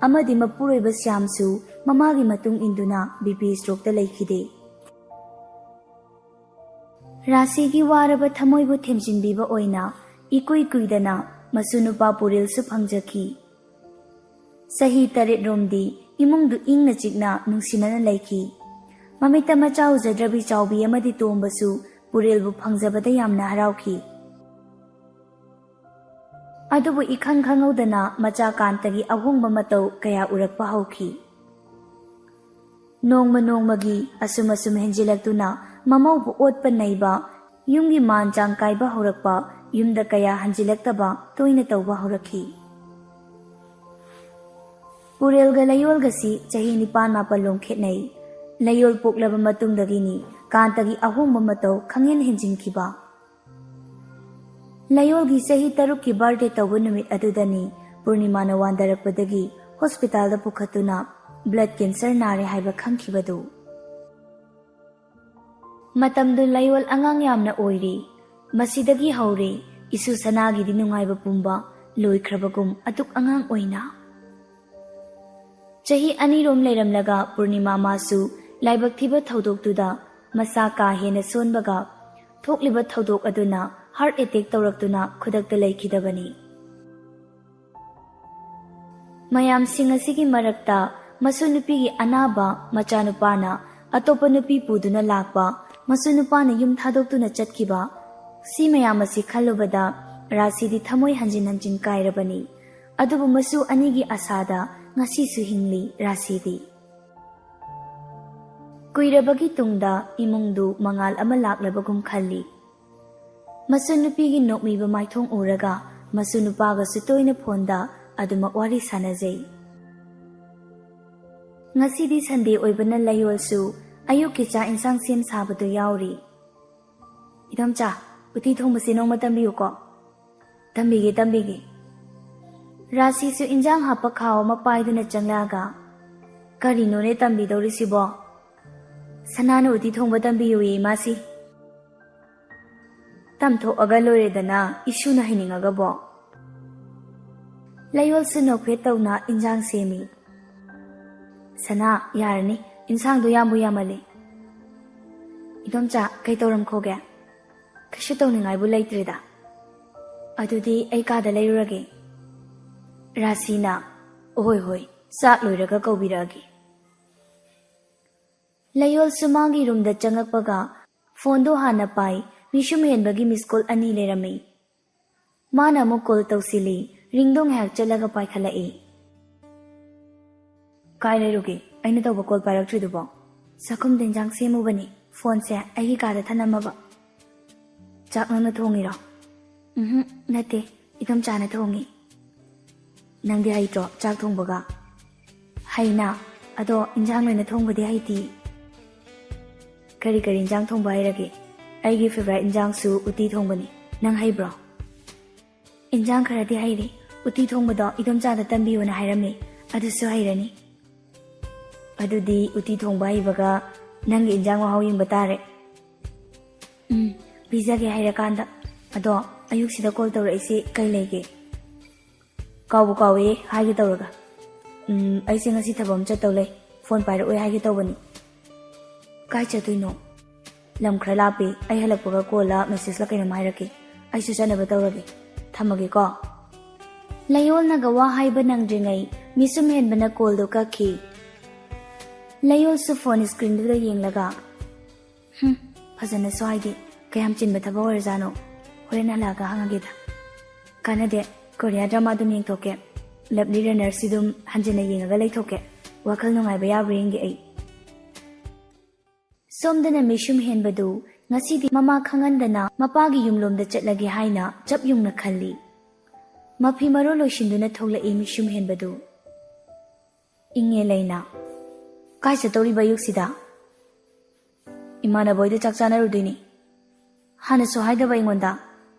ꯑꯃꯗꯤ ꯃꯄꯨꯔꯣꯏꯕ ꯁ꯭ꯌꯥꯝꯁꯨ ꯃꯃꯥꯒꯤ ꯃꯇꯨꯡ ꯏꯟꯗꯨꯅ ꯕꯤ ꯄꯤ ꯁ꯭ꯇ꯭ꯔꯣꯛꯇ ꯂꯩꯈꯤꯗꯦ꯫ ꯔꯥꯁꯤꯒꯤ ꯋꯥꯔꯕ ꯊꯃꯣꯏꯕꯨ ꯊꯦꯝꯖꯤꯟꯕꯤꯕ ꯑꯣꯏꯅ ꯏꯀꯨꯏ ꯀꯨꯏꯗꯅ ꯃꯁꯨ ꯅꯨꯄꯥ ꯄꯨꯔꯦꯜꯁꯨ ꯐꯪꯖꯈꯤ꯫ ꯆꯍꯤ ꯇꯔꯦꯠ ꯔꯣꯝꯗꯤ ꯏꯃꯨꯡꯗꯨ ꯏꯪꯅ ꯆꯤꯛꯅ ꯅꯨꯡꯁꯤꯅꯅ ꯂꯩꯈꯤ꯫ ꯃꯃꯤꯠꯇ ꯃꯆꯥ ꯎꯖꯗ꯭ꯔꯕꯤ ꯆꯥꯎꯕꯤ ꯑꯃꯗꯤ ꯇꯣꯝꯕꯁꯨ ꯄꯨꯔꯦꯜꯕꯨ ꯐꯪꯖꯕꯗ ꯌꯥꯝꯅ ꯍꯔꯥꯎꯈꯤ꯫ ꯑꯗꯨꯕꯨ ꯏꯈꯪ ꯈꯪꯍꯧꯗꯅ ꯃꯆꯥ ꯀꯥꯟꯇꯒꯤ ꯑꯍꯣꯡꯕ ꯃꯇꯧ ꯀꯌꯥ ꯎꯔꯛꯄ ꯍꯧꯈꯤ꯫ ꯅꯣꯡꯃ ꯅꯣꯡꯃꯒꯤ ꯑꯁꯨꯝ ꯑꯁꯨꯝ ꯍꯦꯟꯖꯤꯜꯂꯛꯇꯨꯅ ꯃꯃꯧꯕꯨ ꯑꯣꯠꯄ ꯅꯩꯕ, ꯌꯨꯝꯒꯤ ꯃꯥꯟ ꯆꯥꯡ ꯀꯥꯏꯕ ꯍꯧꯔꯛꯄ, ꯌꯨꯝꯗ ꯀꯌꯥ ꯍꯟꯖꯤꯜꯂꯛꯇꯕ ꯇꯣꯏꯅ ꯇꯧꯕ ꯍꯧꯔꯛꯈꯤ꯫ ꯄꯨꯔꯦꯜꯒ ꯂꯩꯌꯣꯜꯒꯁꯤ ꯆꯍꯤ ꯅꯤꯄꯥꯟ ꯃꯥꯄꯜ ꯂꯣꯝ ꯈꯦꯠꯅꯩ꯫ ꯂꯩꯌꯣꯜ ꯄꯣꯛꯂꯕ ꯃꯇꯨꯡꯗꯒꯤꯅꯤ ꯀꯥꯟꯇꯒꯤ ꯑꯍꯣꯡꯕ ꯃꯇꯧ ꯈꯪꯍꯦꯟ ꯍꯦꯟꯖꯤꯟꯈꯤꯕ꯫ ꯂꯩꯌꯣꯜꯒꯤ ꯆꯍꯤ ꯇꯔꯨꯛꯀꯤ ꯕꯥꯔꯗꯦ ꯇꯧꯕ ꯅꯨꯃꯤꯠ ꯑꯗꯨꯗꯅꯤ ꯄꯨꯔꯅꯤꯃꯥꯅ ꯋꯥꯟꯗꯔꯛꯄꯗꯒꯤ ꯍꯣꯁꯄꯤꯇꯥꯜꯗ ꯄꯨꯈꯠꯇꯨꯅ ꯕ꯭ꯂꯗ ꯀꯦꯟꯁꯔ ꯅꯥꯔꯦ ꯍꯥꯏꯕ ꯈꯪꯈꯤꯕꯗꯨ꯫ ꯃꯇꯝꯗꯨ ꯂꯩꯌꯣꯜ ꯑꯉꯥꯡ ꯌꯥꯝꯅ ꯑꯣꯏꯔꯤ꯫ ꯃꯁꯤꯗꯒꯤ ꯍꯧꯔꯦ ꯏꯁꯨ ꯁꯅꯥꯒꯤꯗꯤ ꯅꯨꯡꯉꯥꯏꯕ ꯄꯨꯝꯕ, ꯂꯣꯏꯈ꯭ꯔꯕꯒꯨꯝ ꯑꯗꯨꯛ ꯑꯉꯥꯡ ꯑꯣꯏꯅ꯫ ꯆꯍꯤ ꯑꯅꯤꯔꯣꯝ ꯂꯩꯔꯝꯂꯒ ꯄꯨꯔꯅꯤꯃꯥ ꯃꯥꯁꯨ ꯂꯥꯏꯕꯛ ꯊꯤꯕ ꯊꯧꯗꯣꯛꯇꯨꯗ ꯃꯁꯥ ꯀꯥ ꯍꯦꯟꯅ ꯁꯣꯟꯕꯒ ꯊꯣꯛꯂꯤꯕ ꯊꯧꯗꯣꯛ ꯑꯗꯨꯅ ꯍꯥꯔꯠ ꯑꯦꯇꯦꯛ ꯇꯧꯔꯛꯇꯨꯅ ꯈꯨꯗꯛꯇ ꯂꯩꯈꯤꯗꯕꯅꯤ꯫ ꯃꯌꯥꯝꯁꯤꯡ ꯑꯁꯤꯒꯤ ꯃꯔꯛꯇ ꯃꯁꯨ ꯅꯨꯄꯤꯒꯤ ꯑꯅꯥꯕ ꯃꯆꯥꯅꯨꯄꯥꯅ ꯑꯇꯣꯞꯄ ꯅꯨꯄꯤ ꯄꯨꯗꯨꯅ ꯂꯥꯛꯄ, ꯃꯁꯨ ꯅꯨꯄꯥꯅ ꯌꯨꯝ ꯊꯥꯗꯣꯛꯇꯨꯅ ꯆꯠꯈꯤꯕ, ꯁꯤ ꯃꯌꯥꯝ ꯑꯁꯤ ꯈꯜꯂꯨꯕꯗ ꯔꯥꯁꯤꯗꯤ ꯊꯃꯣꯏ ꯍꯟꯖꯤꯟ ꯍꯟꯖꯤꯟ ꯀꯥꯏꯔꯕꯅꯤ꯫ ꯑꯗꯨꯕꯨ ꯃꯁꯨ ꯑꯅꯤꯒꯤ ꯑꯁꯥꯗ ꯉꯁꯤꯁꯨ ꯍꯤꯡꯂꯤ ꯔꯥꯁꯤꯗꯤ꯫ ꯀꯨꯏꯔꯕꯒꯤ ꯇꯨꯡꯗ ꯏꯃꯨꯡꯗꯨ ꯃꯉꯥꯜ ꯑꯃ ꯂꯥꯛꯂꯕꯒꯨꯝ ꯈꯜꯂꯤ꯫ ꯃꯆꯟꯅꯨꯄꯤꯒꯤ ꯅꯣꯛꯃꯤꯕ ꯃꯥꯏꯊꯣꯡ ꯎꯔꯒ ꯃꯁꯨ ꯅꯨꯄꯥꯒꯁꯨ ꯇꯣꯏꯅ ꯐꯣꯟꯗ ꯑꯗꯨꯃꯛ ꯋꯥꯔꯤ ꯁꯥꯟꯅꯖꯩ꯫ ꯉꯁꯤꯗꯤ ꯁꯟꯗꯦ ꯑꯣꯏꯕꯅ ꯂꯩꯌꯣꯜꯁꯨ ꯑꯌꯨꯛꯀꯤ ꯆꯥꯛ ꯏꯟꯁꯥꯡ ꯁꯦꯝ ꯁꯥꯕꯗꯨ ꯌꯥꯎꯔꯤ꯫ "ꯏꯗꯣꯝꯆꯥ, ꯎꯇꯤ ꯊꯣꯡꯕꯁꯦ ꯅꯣꯡꯃ ꯇꯝꯕꯤꯌꯨꯀꯣ꯫" "ꯇꯝꯕꯤꯒꯦ, ꯇꯝꯕꯤꯒꯦ꯫" ꯔꯥꯁꯤꯁꯨ ꯏꯟꯖꯥꯡ ꯍꯥꯞꯄ ꯈꯥꯎ ꯑꯃ ꯄꯥꯏꯗꯨꯅ ꯆꯪꯂꯛꯑꯒ, "ꯀꯔꯤꯅꯣꯅꯦ ꯇꯝꯕꯤꯗꯧꯔꯤꯁꯤꯕꯣ?" "ꯁꯅꯥꯅ ꯎꯇꯤ ꯊꯣꯡꯕ ꯇꯝꯕꯤꯌꯨꯌꯦ ꯏꯃꯥꯁꯤ꯫" "ꯇꯝꯊꯣꯛꯑꯒ ꯂꯣꯏꯔꯦꯗꯅ, ꯏꯁꯨꯅ ꯍꯩꯅꯤꯡꯉꯒꯕꯣ?" ꯂꯩꯌꯣꯜꯁꯨ ꯅꯣꯛꯐꯦꯠ ꯇꯧꯅ ꯏꯟꯖꯥꯡ ꯁꯦꯝꯃꯤ꯫ "ꯁꯅꯥ, ꯌꯥꯔꯅꯤ, ꯏꯟꯁꯥꯡꯗꯣ ꯌꯥꯝꯕꯨ ꯌꯥꯝꯃꯜꯂꯦ꯫" "ꯏꯗꯣꯝꯆꯥ, ꯀꯩ ꯇꯧꯔꯝꯈꯣꯒꯦ?" "ꯀꯩꯁꯨ ꯇꯧꯅꯤꯡꯉꯥꯏꯕꯨ ꯂꯩꯇ꯭ꯔꯦꯗ꯫" "ꯑꯗꯨꯗꯤ ꯑꯩ ꯀꯥꯗ ꯂꯩꯔꯨꯔꯒꯦ꯫" ꯔꯥꯁꯤꯅ, "ꯍꯣꯏ, ꯍꯣꯏ, ꯆꯥꯛ ꯂꯣꯏꯔꯒ ꯀꯧꯕꯤꯔꯛꯑꯒꯦ꯫" ꯂꯩꯌꯣꯜꯁꯨ ꯃꯥꯒꯤ ꯔꯨꯝꯗ ꯆꯪꯉꯛꯄꯒ ꯐꯣꯟꯗꯣ ꯍꯥꯟꯅ ꯄꯥꯏ꯫ ꯃꯤꯁꯨꯝ ꯍꯦꯟꯕꯒꯤ ꯃꯤꯁ ꯀꯣꯜ ꯑꯅꯤ ꯂꯩꯔꯝꯃꯤ꯫ ꯃꯥꯅ ꯑꯃꯨꯛ ꯀꯣꯜ ꯇꯧꯁꯤꯜꯂꯤ꯫ ꯔꯤꯡꯗꯣ ꯉꯥꯏꯍꯥꯛ ꯆꯠꯂꯒ ꯄꯥꯏꯈꯠꯂꯛꯏ꯫ "ꯀꯥꯏ ꯂꯩꯔꯨꯒꯦ? ꯑꯩꯅ ꯇꯧꯕ ꯀꯣꯜ ꯄꯥꯏꯔꯛꯇ꯭ꯔꯤꯗꯨꯕꯣ?" "ꯆꯥꯛꯈꯨꯝꯗ ꯏꯟꯖꯥꯡ ꯁꯦꯝꯃꯨꯕꯅꯤ꯫ ꯐꯣꯟꯁꯦ ꯑꯩꯒꯤ ꯀꯥꯗ ꯊꯅꯝꯃꯕ꯫" "ꯆꯥꯛ ꯅꯪꯅ ꯊꯣꯡꯉꯤꯔꯣ?" "ꯎꯝꯍꯨꯝ, ꯅꯠꯇꯦ, ꯏꯗꯣꯝꯆꯥꯅ ꯊꯣꯡꯉꯤ꯫" "ꯅꯪꯗꯤ ꯍꯩꯇ꯭ꯔꯣ ꯆꯥꯛ ꯊꯣꯡꯕꯒ?" "ꯍꯩꯅ, ꯑꯗꯣ ꯏꯟꯖꯥꯡ ꯂꯣꯏꯅ ꯊꯣꯡꯕꯗꯤ ꯍꯩꯇꯦ꯫" "ꯀꯔꯤ ꯀꯔꯤ ꯏꯟꯖꯥꯡ ꯊꯣꯡꯕ ꯍꯩꯔꯒꯦ?" "ꯑꯩꯒꯤ ꯐꯦꯚꯔꯥꯏꯠ ꯏꯟꯖꯥꯡꯁꯨ ꯎꯇꯤ ꯊꯣꯡꯕꯅꯤ꯫ ꯅꯪ ꯍꯩꯕ꯭ꯔꯣ?" "ꯏꯟꯖꯥꯡ ꯈꯔꯗꯤ ꯍꯩꯔꯦ꯫ ꯎꯇꯤ ꯊꯣꯡꯕꯗꯣ ꯏꯗꯣꯝꯆꯥꯗ ꯇꯝꯕꯤꯌꯨꯅ ꯍꯥꯏꯔꯝꯃꯦ, ꯑꯗꯨꯁꯨ ꯍꯩꯔꯅꯤ꯫" "ꯑꯗꯨꯗꯤ ꯎꯇꯤ ꯊꯣꯡꯕ ꯍꯩꯕꯒ ꯅꯪꯒꯤ ꯏꯟꯖꯥꯡ ꯃꯍꯥꯎ ꯌꯦꯡꯕ ꯇꯥꯔꯦ꯫" "ꯎꯝ, ꯄꯤꯖꯒꯦ ꯍꯩꯔꯀꯥꯟꯗ꯫ ꯑꯗꯣ ꯑꯌꯨꯛꯁꯤꯗ ꯀꯣꯜ ꯇꯧꯔꯛꯏꯁꯤ ꯀꯩ ꯂꯩꯒꯦ?" "ꯀꯥꯎꯕꯨ ꯀꯥꯎꯋꯦ ꯍꯥꯏꯒꯦ ꯇꯧꯔꯒ꯫ ꯎꯝ, ꯑꯩꯁꯦ ꯉꯁꯤ ꯊꯕꯛ ꯑꯃ ꯆꯠꯇꯧ ꯂꯩ꯫ ꯐꯣꯟ ꯄꯥꯏꯔꯛꯑꯣꯏ ꯍꯥꯏꯒꯦ ꯇꯧꯕꯅꯤ꯫" "ꯀꯥꯏ ꯆꯠꯇꯣꯏꯅꯣ?" "ꯂꯝ ꯈꯔ ꯂꯥꯞꯄꯤ꯫ ꯑꯩ ꯍꯜꯂꯛꯄꯒ ꯀꯣꯜꯂ ꯃꯦꯁꯦꯖꯂ ꯀꯩꯅꯣꯝ ꯍꯥꯏꯔꯛꯀꯦ꯫ ꯑꯩꯁꯨ ꯆꯠꯅꯕ ꯇꯧꯔꯒꯦ꯫ ꯊꯝꯃꯒꯦꯀꯣ꯫" ꯂꯩꯌꯣꯜꯅꯒ ꯋꯥ ꯍꯥꯏꯕ ꯅꯪꯗ꯭ꯔꯤꯉꯩ ꯃꯤꯁꯨꯝ ꯍꯦꯟꯕꯅ ꯀꯣꯜꯗꯣ ꯀꯛꯈꯤ꯫ ꯂꯩꯌꯣꯜꯁꯨ ꯐꯣꯟ ꯁ꯭ꯀ꯭ꯔꯤꯟꯗꯨꯗ ꯌꯦꯡꯂꯒ, "ꯍꯨꯝ, ꯐꯖꯅꯁꯨ ꯍꯥꯏꯗꯦ꯫ ꯀꯌꯥꯝ ꯆꯤꯟꯕ ꯊꯕꯛ ꯑꯣꯏꯔꯖꯥꯠꯅꯣ? ꯍꯣꯔꯦꯟ ꯍꯜꯂꯛꯑꯒ ꯍꯪꯉꯒꯦꯗ꯫ ꯀꯥꯟꯅꯗꯦ, ꯀꯣꯔꯤꯌꯥ ꯗ꯭ꯔꯃꯥ ꯑꯗꯨꯝ ꯌꯦꯡꯊꯣꯛꯀꯦ꯫ ꯂꯚꯂꯤ ꯔꯅꯔꯁꯤ ꯑꯗꯨꯝ ꯍꯟꯖꯤꯟꯅ ꯌꯦꯡꯉꯒ ꯂꯩꯊꯣꯛꯀꯦ꯫ ꯋꯥꯈꯜ ꯅꯨꯡꯉꯥꯏꯕ ꯌꯥꯕ꯭ꯔꯥ ꯌꯦꯡꯒꯦ ꯑꯩ꯫ ꯁꯣꯝꯗꯅ ꯃꯤꯁꯨꯝ ꯍꯦꯟꯕꯗꯨ ꯉꯁꯤꯗꯤ ꯃꯃꯥ ꯈꯪꯍꯟꯗꯅ ꯃꯄꯥꯒꯤ ꯌꯨꯝꯂꯣꯝꯗ ꯆꯠꯂꯒꯦ ꯍꯥꯏꯅ ꯆꯞ ꯌꯨꯡꯅ ꯈꯜꯂꯤ꯫ ꯃꯐꯤ ꯃꯔꯣꯜ ꯂꯣꯏꯁꯤꯟꯗꯨꯅ ꯊꯣꯛꯂꯛꯏ ꯃꯤꯁꯨꯝ ꯍꯦꯟꯕꯗꯨ꯫ ꯏꯪꯉꯦ ꯂꯩꯅ꯫ "ꯀꯥꯏ ꯆꯠꯇꯧꯔꯤꯕ ꯑꯌꯨꯛꯁꯤꯗ?" "ꯏꯃꯥꯟꯅꯕ ꯍꯣꯏꯗ ꯆꯥꯛ ꯆꯥꯅꯔꯨꯗꯣꯏꯅꯤ꯫ ꯍꯥꯟꯅꯁꯨ ꯍꯥꯏꯗꯕ ꯑꯩꯉꯣꯟꯗ꯫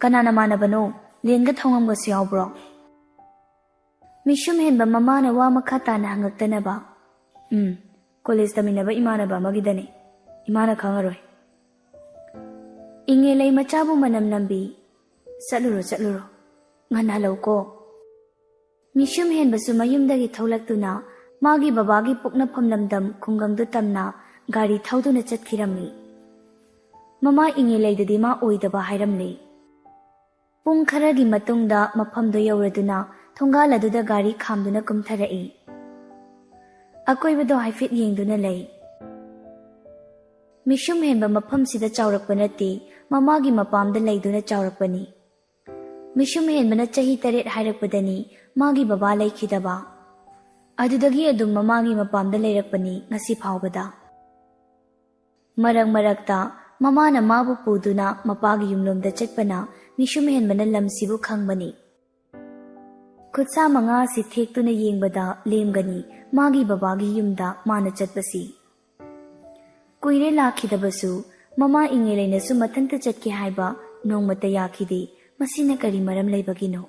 ꯀꯅꯥ ꯅꯃꯥꯟꯅꯕꯅꯣ? ꯂꯦꯟꯒ ꯊꯧꯉꯝꯒꯁꯨ ꯌꯥꯎꯕ꯭ꯔꯣ?" ꯃꯤꯁꯨꯝ ꯍꯦꯟꯕ ꯃꯃꯥꯅ ꯋꯥ ꯃꯈꯥ ꯇꯥꯅ ꯍꯪꯉꯛꯇꯅꯕ꯫ "ꯎꯝ, ꯀꯣꯂꯦꯖ ꯇꯝꯃꯤꯟꯅꯕ ꯏꯃꯥꯟꯅꯕ ꯑꯃꯒꯤꯗꯅꯤ꯫ ꯏꯃꯥꯅ ꯈꯪꯉꯔꯣꯏ꯫" ꯏꯪꯉꯦ ꯂꯩ ꯃꯆꯥꯕꯨ ꯃꯅꯝ ꯅꯝꯕꯤ꯫ "ꯆꯠꯂꯨꯔꯣ, ꯆꯠꯂꯨꯔꯣ꯫ ꯉꯟꯅ ꯍꯜꯂꯛꯎꯀꯣ꯫" ꯃꯤꯁꯨꯝ ꯍꯦꯟꯕꯁꯨ ꯃꯌꯨꯝꯗꯒꯤ ꯊꯣꯛꯂꯛꯇꯨꯅ ꯃꯥꯒꯤ ꯕꯕꯥꯒꯤ ꯄꯣꯛꯅꯐꯝ ꯂꯝꯗꯝ ꯈꯨꯡꯒꯪꯗꯨ ꯇꯝꯅ ꯒꯥꯔꯤ ꯊꯧꯗꯨꯅ ꯆꯠꯈꯤꯔꯝꯃꯤ꯫ ꯃꯃꯥ ꯏꯪꯉꯦ ꯂꯩꯗꯗꯤ ꯃꯥ ꯑꯣꯏꯗꯕ ꯍꯥꯏꯔꯝꯂꯦ꯫ ꯄꯨꯡ ꯈꯔꯒꯤ ꯃꯇꯨꯡꯗ ꯃꯐꯝꯗꯨ ꯌꯧꯔꯗꯨꯅ ꯊꯣꯡꯒꯥꯜ ꯑꯗꯨꯗ ꯒꯥꯔꯤ ꯈꯥꯝꯗꯨꯅ ꯀꯨꯝꯊꯔꯛꯏ꯫ ꯑꯀꯣꯏꯕꯗꯣ ꯍꯥꯏꯐꯦꯠ ꯌꯦꯡꯗꯨꯅ ꯂꯩ꯫ ꯃꯤꯁꯨꯝ ꯍꯦꯟꯕ ꯃꯐꯝꯁꯤꯗ ꯆꯥꯎꯔꯛꯄ ꯅꯠꯇꯦ, ꯃꯃꯥꯒꯤ ꯃꯄꯥꯝꯗ ꯂꯩꯗꯨꯅ ꯆꯥꯎꯔꯛꯄꯅꯤ꯫ ꯃꯤꯁꯨꯝ ꯍꯦꯟꯕꯅ ꯆꯍꯤ ꯇꯔꯦꯠ ꯍꯥꯏꯔꯛꯄꯗꯅꯤ ꯃꯥꯒꯤ ꯕꯕꯥ ꯂꯩꯈꯤꯗꯕ꯫ ꯑꯗꯨꯗꯒꯤ ꯑꯗꯨꯝ ꯃꯃꯥꯒꯤ ꯃꯄꯥꯝꯗ ꯂꯩꯔꯛꯄꯅꯤ ꯉꯁꯤ ꯐꯥꯎꯕꯗ꯫ ꯃꯔꯛ ꯃꯔꯛꯇ ꯃꯃꯥꯅ ꯃꯥꯕꯨ ꯄꯨꯗꯨꯅ ꯃꯄꯥꯒꯤ ꯌꯨꯝꯂꯣꯝꯗ ꯆꯠꯄꯅ ꯃꯤꯁꯨꯝ ꯍꯦꯟꯕꯅ ꯂꯝꯁꯤꯕꯨ ꯈꯪꯕꯅꯤ꯫ ꯈꯨꯠꯁꯥ ꯃꯉꯥ ꯑꯁꯤ ꯊꯦꯛꯇꯨꯅ ꯌꯦꯡꯕꯗ ꯂꯦꯝꯒꯅꯤ ꯃꯥꯒꯤ ꯕꯕꯥꯒꯤ ꯌꯨꯝꯗ ꯃꯥꯅ ꯆꯠꯄꯁꯤ꯫ ꯀꯨꯏꯔꯦ ꯂꯥꯛꯈꯤꯗꯕꯁꯨ, ꯃꯃꯥ ꯏꯪꯉꯦ ꯂꯩꯅꯁꯨ ꯃꯊꯟꯇ ꯆꯠꯀꯦ ꯍꯥꯏꯕ ꯅꯣꯡꯃꯇ ꯌꯥꯈꯤꯗꯦ꯫ ꯃꯁꯤꯅ ꯀꯔꯤ ꯃꯔꯝ ꯂꯩꯕꯒꯤꯅꯣ?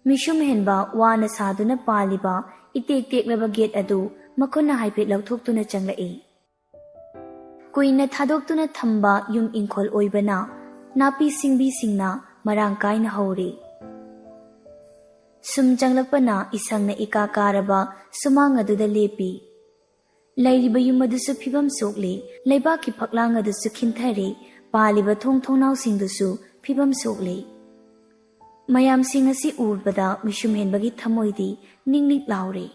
ꯃꯤꯁꯨꯝ ꯍꯦꯟꯕ ꯋꯥꯅ ꯁꯥꯗꯨꯅ ꯄꯥꯜꯂꯤꯕ ꯏꯇꯦꯛ ꯇꯦꯛꯂꯕ ꯒꯦꯠ ꯑꯗꯨ ꯃꯈꯨꯠꯅ ꯍꯥꯏꯐꯦꯠ ꯂꯧꯊꯣꯛꯇꯨꯅ ꯆꯪꯂꯛꯏ꯫ ꯀꯨꯏꯅ ꯊꯥꯗꯣꯛꯇꯨꯅ ꯊꯝꯕ ꯌꯨꯝ ꯏꯪꯈꯣꯜ ꯑꯣꯏꯕꯅ ꯅꯥꯄꯤ ꯁꯤꯡꯕꯤꯁꯤꯡꯅ ꯃꯔꯥꯡ ꯀꯥꯏꯅ ꯍꯧꯔꯤ꯫ ꯁꯨꯝ ꯆꯪꯂꯛꯄꯅ ꯏꯁꯪꯅ ꯏꯀꯥ ꯀꯥꯔꯕ ꯁꯨꯃꯥꯡ ꯑꯗꯨꯗ ꯂꯦꯞꯄꯤ꯫ ꯂꯩꯔꯤꯕ ꯌꯨꯝ ꯑꯗꯨꯁꯨ ꯐꯤꯕꯝ ꯁꯣꯛꯂꯤ, ꯂꯩꯕꯥꯛꯀꯤ ꯐꯛꯂꯥꯡ ꯑꯗꯨꯁꯨ ꯈꯤꯟꯊꯔꯦ, ꯄꯥꯜꯂꯤꯕ ꯊꯣꯡ ꯊꯣꯡꯅꯥꯎꯁꯤꯡꯗꯨꯁꯨ ꯐꯤꯕꯝ ꯁꯣꯛꯂꯤ꯫ ꯃꯌꯥꯝꯁꯤꯡ ꯑꯁꯤ ꯎꯕꯗ ꯃꯤꯁꯨꯝ ꯍꯦꯟꯕꯒꯤ ꯊꯃꯣꯏꯗꯤ ꯅꯤꯛ ꯅꯤꯛ ꯂꯥꯎꯔꯦ꯫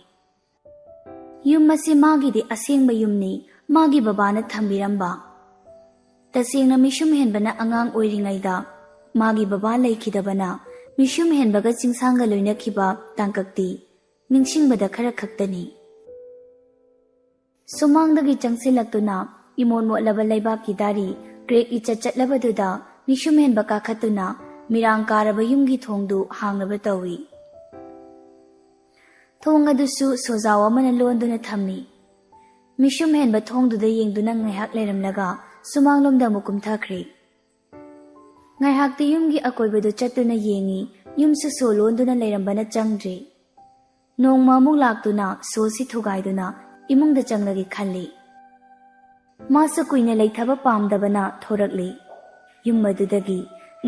ꯌꯨꯝ ꯑꯁꯤ ꯃꯥꯒꯤꯗꯤ ꯑꯁꯦꯡꯕ ꯌꯨꯝꯅꯤ, ꯃꯥꯒꯤ ꯕꯕꯥꯅ ꯊꯝꯕꯤꯔꯝꯕ꯫ ꯇꯁꯦꯡꯅ ꯃꯤꯁꯨꯝ ꯍꯦꯟꯕꯅ ꯑꯉꯥꯡ ꯑꯣꯏꯔꯤꯉꯩꯗ ꯃꯥꯒꯤ ꯕꯕꯥ ꯂꯩꯈꯤꯗꯕꯅ ꯃꯤꯁꯨꯝ ꯍꯦꯟꯕꯒ ꯆꯤꯡꯁꯥꯡꯒ ꯂꯣꯏꯅꯈꯤꯕ ꯇꯥꯡꯀꯛꯇꯤ ꯅꯤꯡꯁꯤꯡꯕꯗ ꯈꯔ ꯈꯛꯇꯅꯤ꯫ ꯁꯨꯃꯥꯡꯗꯒꯤ ꯆꯪꯁꯤꯜꯂꯛꯇꯨꯅ ꯏꯃꯣꯠ ꯃꯣꯠꯂꯕ ꯂꯩꯕꯥꯛꯀꯤ ꯗꯥꯔꯤ ꯀ꯭ꯔꯦꯛ ꯏꯆꯠ ꯆꯠꯂꯕꯗꯨꯗ ꯃꯤꯁꯨꯝ ꯍꯦꯟꯕ ꯀꯥꯈꯠꯇꯨꯅ ꯃꯤꯔꯥꯡ ꯀꯥꯔꯕ ꯌꯨꯝꯒꯤ ꯊꯣꯡꯗꯨ ꯍꯥꯡꯅꯕ ꯇꯧꯏ꯫ ꯊꯣꯡ ꯑꯗꯨꯁꯨ ꯁꯣꯖꯥꯎ ꯑꯃꯅ ꯂꯣꯟꯗꯨꯅ ꯊꯝꯃꯤ꯫ ꯃꯤꯁꯨꯝ ꯍꯦꯟꯕ ꯊꯣꯡꯗꯨꯗ ꯌꯦꯡꯗꯨꯅ ꯉꯥꯏꯍꯥꯛ ꯂꯩꯔꯝꯂꯒ ꯁꯨꯃꯥꯡꯂꯣꯝꯗ ꯑꯃꯨꯛ ꯀꯨꯝꯊꯈ꯭ꯔꯦ꯫ ꯉꯥꯏꯍꯥꯛꯇꯤ ꯌꯨꯝꯒꯤ ꯑꯀꯣꯏꯕꯗꯨ ꯆꯠꯇꯨꯅ ꯌꯦꯡꯉꯤ, ꯌꯨꯝꯁꯨ ꯁꯣ ꯂꯣꯟꯗꯨꯅ ꯂꯩꯔꯝꯕꯅ ꯆꯪꯗ꯭ꯔꯦ꯫ ꯅꯣꯡꯃ ꯑꯃꯨꯛ ꯂꯥꯛꯇꯨꯅ ꯁꯣꯁꯤ ꯊꯨꯒꯥꯏꯗꯨꯅ ꯏꯃꯨꯡꯗ ꯆꯪꯂꯒꯦ ꯈꯜꯂꯤ꯫ ꯃꯥꯁꯨ ꯀꯨꯏꯅ ꯂꯩꯊꯕ ꯄꯥꯝꯗꯕꯅ ꯊꯣꯔꯛꯂꯤ꯫ ꯌꯨꯝ ꯑꯗꯨꯗꯒꯤ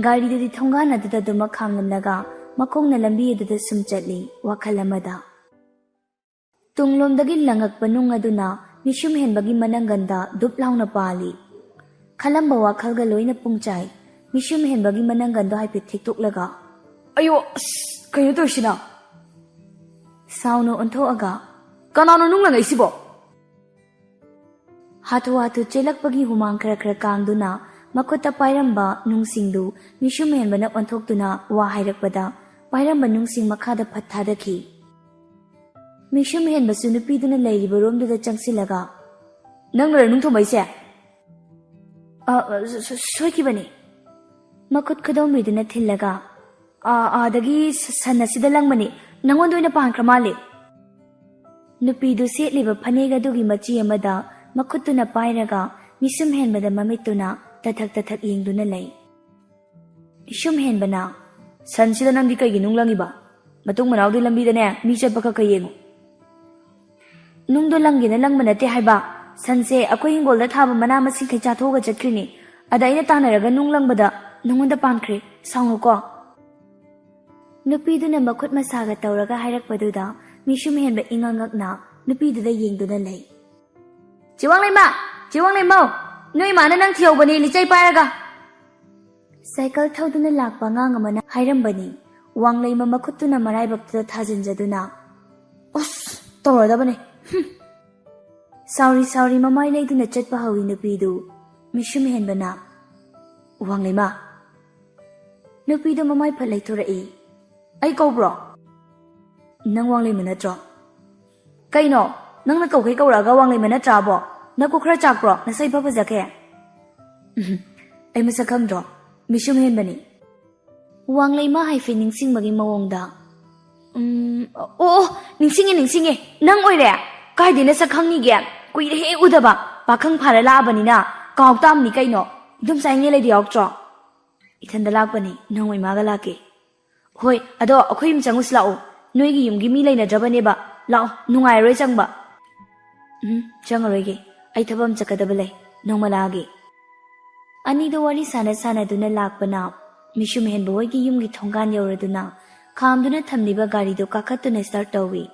ꯒꯥꯔꯤꯗꯨꯗꯤ ꯊꯣꯡꯒꯥꯟ ꯑꯗꯨꯗ ꯑꯗꯨꯃꯛ ꯈꯥꯝꯂꯝꯂꯒ ꯃꯈꯣꯡꯅ ꯂꯝꯕꯤ ꯑꯗꯨꯗ ꯁꯨꯝ ꯆꯠꯂꯤ, ꯋꯥꯈꯜ ꯑꯃꯗ꯫ ꯇꯨꯡꯂꯣꯝꯗꯒꯤ ꯂꯪꯉꯛꯄ ꯅꯨꯡ ꯑꯗꯨꯅ ꯃꯤꯁꯨꯝ ꯍꯦꯟꯕꯒꯤ ꯃꯅꯪꯒꯟꯗ ꯗꯨꯞ ꯂꯥꯎꯅ ꯄꯥꯜꯂꯤ꯫ ꯈꯜꯂꯝꯕ ꯋꯥꯈꯜꯒ ꯂꯣꯏꯅ ꯄꯨꯡꯆꯥꯏ꯫ ꯃꯤꯁꯨꯝ ꯍꯦꯟꯕꯒꯤ ꯃꯅꯪꯒꯟꯗꯣ ꯍꯥꯏꯐꯦꯠ ꯊꯦꯛꯇꯣꯛꯂꯒ, "ꯑꯌꯣ, ꯑꯁ, ꯀꯩꯅꯣ ꯇꯧꯔꯤꯁꯤꯅ?" ꯁꯥꯎꯅ ꯑꯣꯟꯊꯣꯛꯑꯒ, "ꯀꯅꯥꯅꯣ ꯅꯨꯡ ꯂꯪꯉꯛꯏꯁꯤꯕꯣ?" ꯍꯥꯊꯨ ꯍꯥꯊꯨ ꯆꯦꯜꯂꯛꯄꯒꯤ ꯍꯨꯃꯥꯡ ꯈꯔ ꯈꯔ ꯀꯥꯡꯗꯨꯅ ꯃꯈꯨꯠꯇ ꯄꯥꯏꯔꯝꯕ ꯅꯨꯡꯁꯤꯡꯗꯨ ꯃꯤꯁꯨꯝ ꯍꯦꯟꯕꯅ ꯑꯣꯟꯊꯣꯛꯇꯨꯅ ꯋꯥ ꯍꯥꯏꯔꯛꯄꯗ ꯄꯥꯏꯔꯝꯕ ꯅꯨꯡꯁꯤꯡ ꯃꯈꯥꯗ ꯐꯠ ꯊꯥꯗꯈꯤ꯫ ꯃꯤꯁꯨꯝ ꯍꯦꯟꯕꯁꯨ ꯅꯨꯄꯤꯗꯨꯅ ꯂꯩꯔꯤꯕ ꯔꯣꯝꯗꯨꯗ ꯆꯪꯁꯤꯜꯂꯒ, "ꯅꯪꯅꯔ ꯅꯨꯡ ꯊꯣꯡꯕꯩꯁꯦ?" "ꯑ, ꯑ, ꯁꯣ-, ꯁꯣ-, ꯁꯣꯏꯈꯤꯕꯅꯤ꯫" ꯃꯈꯨꯠ ꯈꯨꯗꯣꯝꯕꯤꯗꯨꯅ ꯊꯤꯜꯂꯒ, "ꯑ, ꯑꯥꯗꯒꯤ ꯁ-, ꯁꯟ ꯑꯁꯤꯗ ꯂꯪꯕꯅꯤ꯫ ꯅꯪꯉꯣꯟꯗ ꯑꯣꯏꯅ ꯄꯥꯟꯈ꯭ꯔ ꯃꯥꯜꯂꯦ꯫" ꯅꯨꯄꯤꯗꯨ ꯁꯦꯠꯂꯤꯕ ꯐꯅꯦꯛ ꯑꯗꯨꯒꯤ ꯃꯆꯤ ꯑꯃꯗ ꯃꯈꯨꯠꯇꯨꯅ ꯄꯥꯏꯔꯒ ꯃꯤꯁꯨꯝ ꯍꯦꯟꯕꯗ ꯃꯃꯤꯠꯇꯨꯅ ꯇꯊꯛ ꯇꯊꯛ ꯌꯦꯡꯗꯨꯅ ꯂꯩ꯫ ꯃꯤꯁꯨꯝ ꯍꯦꯟꯕꯅ, "ꯁꯟꯁꯤꯗ ꯅꯪꯗꯤ ꯀꯩꯒꯤ ꯅꯨꯡ ꯂꯪꯉꯤꯕ? ꯃꯇꯨꯡ ꯃꯅꯥꯎꯗꯤ ꯂꯝꯕꯤꯗꯅꯦ ꯃꯤ ꯆꯠꯄ ꯈꯛ ꯈꯛ ꯌꯦꯡꯉꯨ꯫" "ꯅꯨꯡꯗꯣ ꯂꯪꯒꯦꯅ ꯂꯪꯕ ꯅꯠꯇꯦ ꯍꯥꯏꯕ꯫ ꯁꯟꯁꯦ ꯑꯩꯈꯣꯏ ꯍꯤꯡꯒꯣꯜꯗ ꯊꯥꯕ ꯃꯅꯥ ꯃꯁꯤꯡꯈꯩ ꯆꯥꯊꯣꯛꯑꯒ ꯆꯠꯈ꯭ꯔꯤꯅꯤ꯫ ꯑꯗ ꯑꯩꯅ ꯇꯥꯟꯅꯔꯒ ꯅꯨꯡ ꯂꯪꯕꯗ ꯅꯉꯣꯟꯗ ꯄꯥꯟꯈ꯭ꯔꯦ꯫ ꯁꯥꯎꯅꯨꯀꯣ꯫" ꯅꯨꯄꯤꯗꯨꯅ ꯃꯈꯨꯠ ꯃꯁꯥꯒ ꯇꯧꯔꯒ ꯍꯥꯏꯔꯛꯄꯗꯨꯗ ꯃꯤꯁꯨꯝ ꯍꯦꯟꯕ ꯏꯉꯛ ꯉꯛꯅ ꯅꯨꯄꯤꯗꯨꯗ ꯌꯦꯡꯗꯨꯅ ꯂꯩ꯫ "ꯆꯦ ꯋꯥꯡꯂꯩꯃ! ꯆꯦ ꯋꯥꯡꯂꯩꯃꯧ! ꯅꯣꯏ ꯏꯃꯥꯅ ꯅꯪ ꯊꯤꯍꯧꯕꯅꯦ ꯂꯤꯆꯩ ꯄꯥꯏꯔꯒ!" ꯁꯥꯏꯀꯜ ꯊꯧꯗꯨꯅ ꯂꯥꯛꯄ ꯑꯉꯥꯡ ꯑꯃꯅ ꯍꯥꯏꯔꯝꯕꯅꯤ꯫ ꯋꯥꯡꯂꯩꯃ ꯃꯈꯨꯠꯇꯨꯅ ꯃꯔꯥꯏꯕꯛꯇꯨꯗ ꯊꯥꯖꯤꯟꯖꯗꯨꯅ, "ꯑꯁ, ꯇꯧꯔꯗꯕꯅꯦ꯫ ꯍꯨꯝ!" ꯁꯥꯎꯔꯤ ꯁꯥꯎꯔꯤ ꯃꯃꯥꯏ ꯂꯩꯗꯨꯅ ꯆꯠꯄ ꯍꯧꯏ ꯅꯨꯄꯤꯗꯨ꯫ ꯃꯤꯁꯨꯝ ꯍꯦꯟꯕꯅ, "ꯋꯥꯡꯂꯩꯃ!" ꯅꯨꯄꯤꯗꯣ ꯃꯃꯥꯏ ꯐꯠ ꯂꯩꯊꯣꯔꯛꯏ꯫ "ꯑꯩ ꯀꯧꯕ꯭ꯔꯣ? ꯅꯪ ꯋꯥꯡꯂꯩꯃ ꯅꯠꯇ꯭ꯔꯣ? ꯀꯩꯅꯣ, ꯅꯪꯅ ꯀꯧꯈꯩ ꯀꯧꯔꯛꯑꯒ ꯋꯥꯡꯂꯩꯃ ꯅꯠꯇ꯭ꯔꯥꯕꯣ? ꯅꯀꯣꯛ ꯈꯔ ꯆꯥꯛꯄ꯭ꯔꯣ? ꯅꯁꯛ ꯏꯐ ꯐꯖꯈꯩ?" "ꯎꯝ, ꯑꯩ ꯃꯁꯛ ꯈꯪꯗ꯭ꯔꯣ? ꯃꯤꯁꯨꯝ ꯍꯦꯟꯕꯅꯤ꯫" ꯋꯥꯡꯂꯩꯃ ꯍꯥꯏꯐꯦꯠ ꯅꯤꯡꯁꯤꯡꯕꯒꯤ ꯃꯑꯣꯡꯗ, "ꯎꯝ, ꯑꯣ, ꯑꯣ, ꯅꯤꯡꯁꯤꯡꯉꯦ, ꯅꯤꯡꯁꯤꯡꯉꯦ, ꯅꯪ ꯑꯣꯏꯔꯦ꯫ ꯀꯥꯏꯗꯩ ꯅꯁꯛ ꯈꯪꯅꯤꯒꯦ? ꯀꯨꯏꯔꯦꯍꯦ ꯎꯗꯕ꯫ ꯄꯥꯈꯪ ꯐꯥꯔ ꯂꯥꯛꯑꯕꯅꯤꯅ ꯀꯥꯎ ꯇꯥꯕꯅꯤ ꯀꯩꯅꯣ꯫ ꯏꯗꯣꯝꯆꯥ ꯏꯅꯦ ꯂꯩꯗꯤ ꯌꯥꯎꯔꯛꯇ꯭ꯔꯣ?" "ꯏꯊꯟꯗ ꯂꯥꯛꯄꯅꯤ, ꯅꯣꯡꯃ ꯏꯃꯥꯒ ꯂꯥꯛꯀꯦ꯫" "ꯍꯣꯏ, ꯑꯗꯣ ꯑꯩꯈꯣꯏ ꯌꯨꯝ ꯆꯪꯉꯨꯁꯤ ꯂꯥꯛꯑꯣ꯫ ꯅꯣꯏꯒꯤ ꯌꯨꯝꯒꯤ ꯃꯤ ꯂꯩꯅꯗ꯭ꯔꯕꯅꯦꯕ꯫ ꯂꯥꯛꯑꯣ, ꯅꯨꯡꯉꯥꯏꯔꯔꯣꯏ ꯆꯪꯕ꯫" "ꯎꯝ, ꯆꯪꯉꯔꯣꯏꯒꯦ꯫ ꯑꯩ ꯊꯕꯛ ꯑꯃ ꯆꯠꯀꯗꯕ ꯂꯩ꯫ ꯅꯣꯡꯃ ꯂꯥꯛꯑꯒꯦ꯫" ꯑꯅꯤꯗꯣ ꯋꯥꯔꯤ ꯁꯥꯟꯅ ꯁꯥꯟꯅꯗꯨꯅ ꯂꯥꯛꯄꯅ ꯃꯤꯁꯨꯝ ꯍꯦꯟꯕ ꯍꯣꯏꯒꯤ ꯌꯨꯝꯒꯤ ꯊꯣꯡꯒꯥꯟ ꯌꯧꯔꯗꯨꯅ ꯈꯥꯝꯗꯨꯅ ꯊꯝꯂꯤꯕ ꯒꯥꯔꯤꯗꯨ ꯀꯥꯈꯠꯇꯨꯅ start ꯇꯧꯏ꯫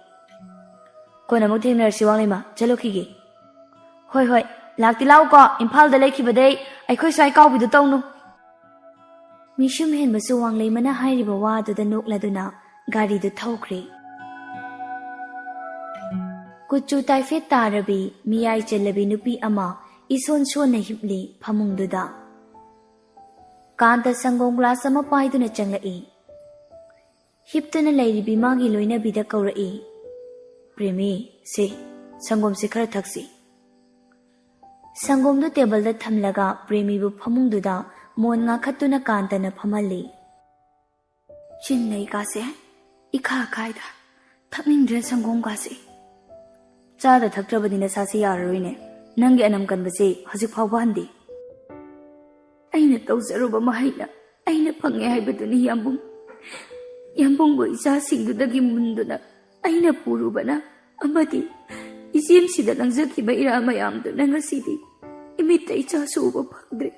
"ꯀꯣꯟꯅ ꯑꯃꯨꯛ ꯊꯦꯡꯅꯔꯁꯤ ꯋꯥꯡꯂꯩꯃ, ꯆꯠꯂꯨꯈꯤꯒꯦ꯫" "ꯍꯣꯏ, ꯍꯣꯏ, ꯂꯥꯛꯇꯤ ꯂꯥꯛꯎꯀꯣ, ꯏꯝꯐꯥꯜꯗ ꯂꯩꯈꯤꯕꯗꯩ ꯑꯩꯈꯣꯏ ꯁ꯭ꯋꯥꯏ ꯀꯥꯎꯕꯤꯗꯨ ꯇꯧꯅꯨ꯫" ꯃꯤꯁꯨꯝ ꯍꯦꯟꯕꯁꯨ ꯋꯥꯡꯂꯩꯃꯅ ꯍꯥꯏꯔꯤꯕ ꯋꯥꯗꯨꯗ ꯅꯣꯛꯂꯗꯨꯅ ꯒꯥꯔꯤꯗꯨ ꯊꯧꯈ꯭ꯔꯦ꯫ ꯀꯨꯆꯨ ꯇꯥꯏꯐꯦꯠ ꯇꯥꯔꯕꯤ, ꯃꯤꯌꯥꯏ ꯆꯜꯂꯕꯤ ꯅꯨꯄꯤ ꯑꯃ ꯏꯁꯣꯟ ꯁꯣꯟꯅ ꯍꯤꯞꯂꯤ ꯐꯃꯨꯡꯗꯨꯗ꯫ ꯀꯥꯟꯇ ꯁꯪꯒꯣꯝ glass ꯑꯃ ꯄꯥꯏꯗꯨꯅ ꯆꯪꯂꯛꯏ꯫ ꯍꯤꯞꯇꯨꯅ ꯂꯩꯔꯤꯕꯤ ꯃꯥꯒꯤ ꯂꯣꯏꯅꯕꯤꯗ ꯀꯧꯔꯛꯏ꯫ "ꯄ꯭ꯔꯦꯃꯤ, ꯁꯦ, ꯁꯪꯒꯣꯝꯁꯦ ꯈꯔ ꯊꯛꯁꯤ꯫" ꯁꯪꯒꯣꯝꯗꯨ ꯇꯦꯕꯜꯗ ꯊꯝꯂꯒ ꯄ꯭ꯔꯦꯃꯤꯕꯨ ꯐꯃꯨꯡꯗꯨꯗ ꯃꯣꯟ ꯉꯥꯈꯠꯇꯨꯅ ꯀꯥꯟꯇꯅ ꯐꯝꯍꯜꯂꯤ꯫ "ꯆꯤꯟ ꯂꯩ ꯀꯥꯁꯦ ꯏꯈꯥ ꯈꯥꯏꯗ, ꯊꯛꯅꯤꯡꯗ꯭ꯔꯦ ꯁꯪꯒꯣꯝ ꯀꯥꯁꯦ꯫" "ꯆꯥꯗ ꯊꯛꯇ꯭ꯔꯕꯗꯤ ꯅꯁꯥꯁꯦ ꯌꯥꯔꯔꯣꯏꯅꯦ꯫ ꯅꯪꯒꯤ ꯑꯅꯝ ꯀꯟꯕꯁꯦ ꯍꯧꯖꯤꯛ ꯐꯥꯎꯕ ꯍꯟꯗꯦ꯫" "ꯑꯩꯅ ꯇꯧꯖꯔꯨꯕ ꯃꯍꯩꯅ ꯑꯩꯅ ꯐꯪꯉꯦ ꯍꯥꯏꯕꯗꯨꯅꯤ ꯌꯥꯝꯕꯨꯡ꯫ ꯌꯥꯝꯕꯨꯡꯕꯨ ꯏꯆꯥꯁꯤꯡꯗꯨꯗꯒꯤ ꯃꯨꯟꯗꯨꯅ ꯑꯩꯅ ꯄꯨꯔꯨꯕꯅ ꯑꯃꯗꯤ ꯏꯆꯦꯝꯁꯤꯗ ꯂꯪꯖꯈꯤꯕ ꯏꯔꯥ ꯃꯌꯥꯝꯗꯨꯅ ꯉꯁꯤꯗꯤ ꯏꯃꯤꯠꯇ ꯏꯆꯥꯁꯨ ꯎꯕ ꯐꯪꯗ꯭ꯔꯦ꯫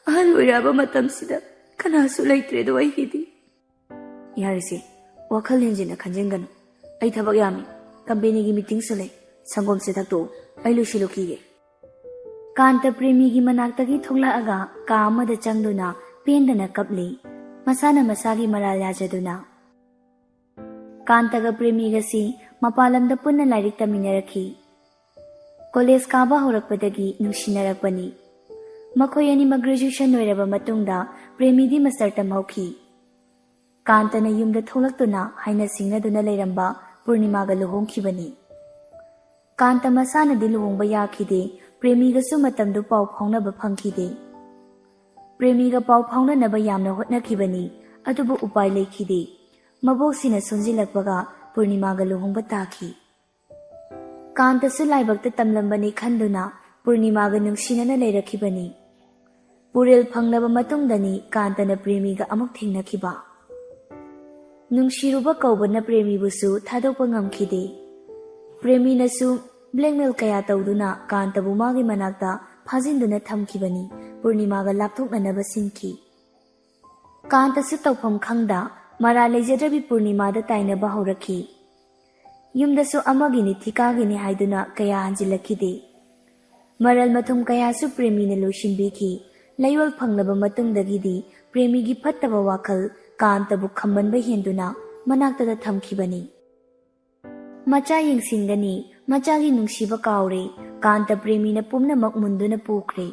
ꯑꯍꯜ ꯑꯣꯏꯔꯛꯑꯕ ꯃꯇꯝꯁꯤꯗ ꯀꯅꯥꯁꯨ ꯂꯩꯇ꯭ꯔꯦꯗꯣ ꯑꯩꯒꯤꯗꯤ꯫" "ꯌꯥꯔꯦꯁꯦ, ꯋꯥꯈꯜ ꯍꯦꯟꯖꯤꯟꯅ ꯈꯟꯖꯤꯟꯒꯅꯨ꯫ ꯑꯩ ꯊꯕꯛ ꯌꯥꯝꯃꯤ, companyꯒꯤ meetingꯁꯨ ꯂꯩ꯫ ꯁꯪꯒꯣꯝꯁꯦ ꯊꯛꯇꯣꯛꯎ, ꯑꯩ ꯂꯣꯏꯁꯤꯜꯂꯨꯈꯤꯒꯦ꯫" ꯀꯥꯟꯇ ꯄ꯭ꯔꯦꯃꯤꯒꯤ ꯃꯅꯥꯛꯇꯒꯤ ꯊꯣꯛꯂꯛꯑꯒ ꯀꯥ ꯑꯃꯗ ꯆꯪꯗꯨꯅ ꯄꯦꯟꯗꯅ ꯀꯞꯂꯤ꯫ ꯃꯁꯥꯅ ꯃꯁꯥꯒꯤ ꯃꯔꯥꯜ ꯌꯥꯖꯗꯨꯅ꯫ ꯀꯥꯟꯇꯒ ꯄ꯭ꯔꯦꯃꯤꯒꯁꯤ ꯃꯄꯥꯟ ꯂꯝꯗ ꯄꯨꯟꯅ ꯂꯥꯏꯔꯤꯛ ꯇꯝꯃꯤꯟꯅꯔꯛꯈꯤ꯫ ꯀꯣꯂꯦꯖ ꯀꯥꯕ ꯍꯧꯔꯛꯄꯗꯒꯤ ꯅꯨꯡꯁꯤꯅꯔꯛꯄꯅꯤ꯫ ꯃꯈꯣꯏ ꯑꯅꯤꯃꯛ graduation ꯂꯣꯏꯔꯕ ꯃꯇꯨꯡꯗ ꯄ꯭ꯔꯦꯃꯤꯗꯤ ꯃꯥꯁꯇꯔ ꯇꯝꯍꯧꯈꯤ꯫ ꯀꯥꯟꯇꯅ ꯌꯨꯝꯗ ꯊꯣꯛꯂꯛꯇꯨꯅ ꯍꯥꯏꯅ ꯁꯤꯡꯅꯗꯨꯅ ꯂꯩꯔꯝꯕ ꯄꯨꯔꯅꯤꯃꯥꯒ ꯂꯨꯍꯣꯡꯈꯤꯕꯅꯤ꯫ ꯀꯥꯟꯇ ꯃꯁꯥꯅꯗꯤ ꯂꯨꯍꯣꯡꯕ ꯌꯥꯈꯤꯗꯦ꯫ ꯄ꯭ꯔꯦꯃꯤꯒꯁꯨ ꯃꯇꯝꯗꯨ ꯄꯥꯎ ꯐꯥꯎꯅꯕ ꯐꯪꯈꯤꯗꯦ꯫ ꯄ꯭ꯔꯦꯃꯤꯒ ꯄꯥꯎ ꯐꯥꯎꯅꯅꯕ ꯌꯥꯝꯅ ꯍꯣꯠꯅꯈꯤꯕꯅꯤ, ꯑꯗꯨꯕꯨ ꯎꯄꯥꯏ ꯂꯩꯈꯤꯗꯦ꯫ ꯃꯕꯣꯛꯁꯤꯅ ꯁꯣꯟꯖꯤꯜꯂꯛꯄꯒ ꯄꯨꯔꯅꯤꯃꯥꯒ ꯂꯨꯍꯣꯡꯕ ꯇꯥꯈꯤ꯫ ꯀꯥꯟꯇꯁꯨ ꯂꯥꯏꯕꯛꯇ ꯇꯝꯂꯝꯕꯅꯤ ꯈꯟꯗꯨꯅ ꯄꯨꯔꯅꯤꯃꯥꯒ ꯅꯨꯡꯁꯤꯅꯅ ꯂꯩꯔꯛꯈꯤꯕꯅꯤ꯫ ꯄꯨꯔꯦꯜ ꯐꯪꯂꯕ ꯃꯇꯨꯡꯗꯅꯤ ꯀꯥꯟꯇꯅ ꯄ꯭ꯔꯦꯃꯤꯒ ꯑꯃꯨꯛ ꯊꯦꯡꯅꯈꯤꯕ꯫ ꯅꯨꯡꯁꯤꯔꯨꯕ ꯀꯧꯕꯅ ꯄ꯭ꯔꯦꯃꯤꯕꯨꯁꯨ ꯊꯥꯗꯣꯛꯄ ꯉꯝꯈꯤꯗꯦ꯫ ꯄ꯭ꯔꯦꯃꯤꯅꯁꯨ blackmail ꯀꯌꯥ ꯇꯧꯗꯨꯅ ꯀꯥꯟꯇꯕꯨ ꯃꯥꯒꯤ ꯃꯅꯥꯛꯇ ꯐꯥꯖꯤꯟꯗꯨꯅ ꯊꯝꯈꯤꯕꯅꯤ꯫ ꯄꯨꯔꯅꯤꯃꯥꯒ ꯂꯥꯞꯊꯣꯛꯅꯅꯕ ꯁꯤꯟꯈꯤ꯫ ꯀꯥꯟꯇꯁꯨ ꯇꯧꯐꯝ ꯈꯪꯗ ꯃꯔꯥ ꯂꯩꯖꯗ꯭ꯔꯕꯤ ꯄꯨꯔꯅꯤꯃꯥꯗ ꯇꯥꯏꯅꯕ ꯍꯧꯔꯛꯈꯤ꯫ ꯌꯨꯝꯗꯁꯨ ꯑꯃꯒꯤꯅꯤ ꯊꯤꯀꯥꯒꯤꯅꯤ ꯍꯥꯏꯗꯨꯅ ꯀꯌꯥ ꯍꯟꯖꯤꯜꯂꯛꯈꯤꯗꯦ꯫ ꯃꯔꯜ ꯃꯊꯨꯝ ꯀꯌꯥꯁꯨ ꯄ꯭ꯔꯦꯃꯤꯅ ꯂꯣꯏꯁꯤꯟꯕꯤꯈꯤ꯫ ꯂꯩꯌꯣꯜ ꯐꯪꯂꯕ ꯃꯇꯨꯡꯗꯒꯤꯗꯤ ꯄ꯭ꯔꯦꯃꯤꯒꯤ ꯐꯠꯇꯕ ꯋꯥꯈꯜ ꯀꯥꯟꯇꯕꯨ ꯈꯝꯕꯟꯕ ꯍꯦꯟꯗꯨꯅ ꯃꯅꯥꯛꯇꯗ ꯊꯝꯈꯤꯕꯅꯤ꯫ ꯃꯆꯥ ꯌꯦꯡꯁꯤꯟꯒꯅꯤ, ꯃꯆꯥꯒꯤ ꯅꯨꯡꯁꯤꯕ ꯀꯥꯎꯔꯦ, ꯀꯥꯟꯇ ꯄ꯭ꯔꯦꯃꯤꯅ ꯄꯨꯝꯅꯃꯛ ꯃꯨꯟꯗꯨꯅ ꯄꯨꯈ꯭ꯔꯦ꯫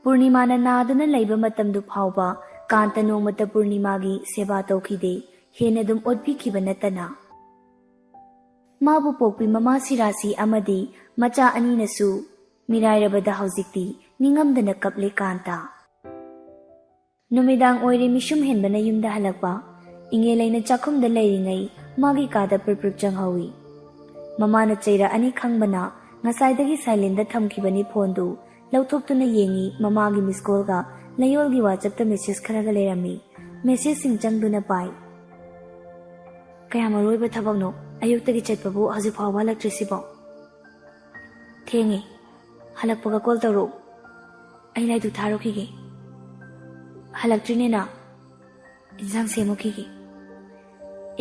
ꯄꯨꯔꯅꯤꯃꯥꯅ ꯅꯥꯗꯨꯅ ꯂꯩꯕ ꯃꯇꯝꯗꯨ ꯐꯥꯎꯕ ꯀꯥꯟꯇ ꯅꯣꯡꯃꯇ ꯄꯨꯔꯅꯤꯃꯥꯒꯤ ꯁꯦꯕꯥ ꯇꯧꯈꯤꯗꯦ, ꯍꯦꯟꯅ ꯑꯗꯨꯝ ꯑꯣꯠꯄꯤꯈꯤꯕ ꯅꯠꯇꯅ꯫ ꯃꯥꯕꯨ ꯄꯣꯛꯄꯤ ꯃꯃꯥ ꯁꯤꯔꯥꯁꯤ ꯑꯃꯗꯤ ꯃꯆꯥ ꯑꯅꯤꯅꯁꯨ ꯃꯤꯔꯥꯏꯔꯕꯗ ꯍꯧꯖꯤꯛꯇꯤ ꯅꯤꯡꯉꯝꯗꯅ ꯀꯞꯂꯦ ꯀꯥꯟꯇ꯫ ꯅꯨꯃꯤꯗꯥꯡ ꯑꯣꯏꯔꯦ, ꯃꯤꯁꯨꯝ ꯍꯦꯟꯕꯅ ꯌꯨꯝꯗ ꯍꯜꯂꯛꯄ꯫ ꯏꯉꯦꯂꯩꯅ ꯆꯥꯛꯈꯨꯝꯗ ꯂꯩꯔꯤꯉꯩ ꯃꯥꯒꯤ ꯀꯥꯗ ꯄ꯭ꯔꯨꯞ ꯄ꯭ꯔꯨꯞ ꯆꯪꯍꯧꯏ꯫ ꯃꯃꯥꯅ ꯆꯩꯔꯛꯑꯅꯤ ꯈꯪꯕꯅ ꯉꯁꯥꯏꯗꯒꯤ silentꯗ ꯊꯝꯈꯤꯕꯅꯤ ꯐꯣꯟꯗꯨ꯫ ꯂꯧꯊꯣꯛꯇꯨꯅ ꯌꯦꯡꯉꯤ, ꯃꯃꯥꯒꯤ miss callꯒ ꯂꯩꯌꯣꯜꯒꯤ WhatsAppꯇ message ꯈꯔꯒ ꯂꯩꯔꯝꯃꯤ꯫ Messageꯁꯤꯡ ꯆꯪꯗꯨꯅ ꯄꯥꯏ꯫ "ꯀꯌꯥ ꯃꯔꯨ ꯑꯣꯏꯕ ꯊꯕꯛꯅꯣ ꯑꯌꯨꯛꯇꯒꯤ ꯆꯠꯄꯕꯨ ꯍꯧꯖꯤꯛ ꯐꯥꯎꯕ ꯍꯜꯂꯛꯇ꯭ꯔꯤꯁꯤꯕꯣ?" "ꯊꯦꯡꯉꯦ, ꯍꯜꯂꯛꯄꯒ call ꯇꯧꯔꯛꯎ, ꯑꯩ ꯂꯥꯏꯗꯨꯛ ꯊꯥꯔꯨꯈꯤꯒꯦ꯫" "ꯍꯜꯂꯛꯇ꯭ꯔꯤꯅꯦꯅ, ꯏꯟꯁꯥꯡ ꯁꯦꯝꯃꯨꯈꯤꯒꯦ꯫"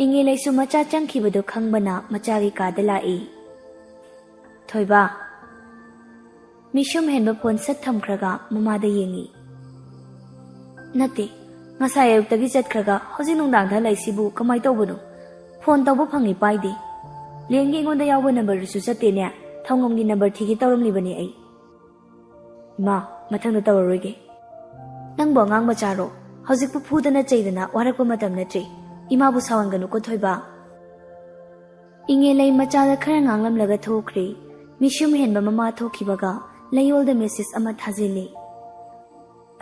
ꯏꯉꯦꯂꯩꯁꯨ ꯃꯆꯥ ꯆꯪꯈꯤꯕꯗꯨ ꯈꯪꯕꯅ ꯃꯆꯥꯒꯤ ꯀꯥꯗ ꯂꯥꯛꯏ꯫ "ꯊꯣꯏꯕ꯫" ꯃꯤꯁꯨꯝ ꯍꯦꯟꯕ ꯐꯣꯟ ꯁꯠ ꯊꯝꯈ꯭ꯔꯒ ꯃꯃꯥꯗ ꯌꯦꯡꯉꯤ꯫ "ꯅꯠꯇꯦ, ꯉꯁꯥꯏ ꯑꯌꯨꯛꯇꯒꯤ ꯆꯠꯈ꯭ꯔꯒ ꯍꯧꯖꯤꯛ ꯅꯨꯡꯗꯥꯡꯗ ꯍꯜꯂꯛꯏꯁꯤꯕꯨ ꯀꯃꯥꯏ ꯇꯧꯕꯅꯣ? ꯐꯣꯟ ꯇꯧꯕ ꯐꯪꯉꯤ ꯄꯥꯏꯗꯦ꯫ ꯂꯦꯟꯒꯤ ꯑꯩꯉꯣꯟꯗ ꯌꯥꯎꯕ numberꯗꯨꯁꯨ ꯆꯠꯇꯦꯅꯦ꯫ ꯊꯧꯉꯝꯒꯤ number ꯊꯤꯒꯦ ꯇꯧꯔꯝꯂꯤꯕꯅꯤ ꯑꯩ꯫" "ꯏꯃꯥ, ꯃꯊꯪꯗ ꯇꯧꯔꯔꯣꯏꯒꯦ꯫" "ꯅꯪꯕꯨ ꯑꯉꯥꯡ ꯃꯆꯥꯔꯣ? ꯍꯧꯖꯤꯛꯄꯨ ꯐꯨꯗꯅ ꯆꯩꯗꯅ ꯋꯥꯔꯛꯄ ꯃꯇꯝ ꯅꯠꯇ꯭ꯔꯦ꯫ ꯏꯃꯥꯕꯨ ꯁꯥꯎꯍꯟꯒꯅꯨꯀꯣ ꯊꯣꯏꯕ꯫" ꯏꯉꯦꯂꯩ ꯃꯆꯥꯗ ꯈꯔ ꯉꯥꯡꯂꯝꯂꯒ ꯊꯣꯛꯈ꯭ꯔꯦ꯫ ꯃꯤꯁꯨꯝ ꯍꯦꯟꯕ ꯃꯃꯥ ꯊꯣꯛꯈꯤꯕꯒ ꯂꯩꯌꯣꯜꯗ ꯃꯦꯁꯦꯖ ꯑꯃ ꯊꯥꯖꯤꯜꯂꯤ꯫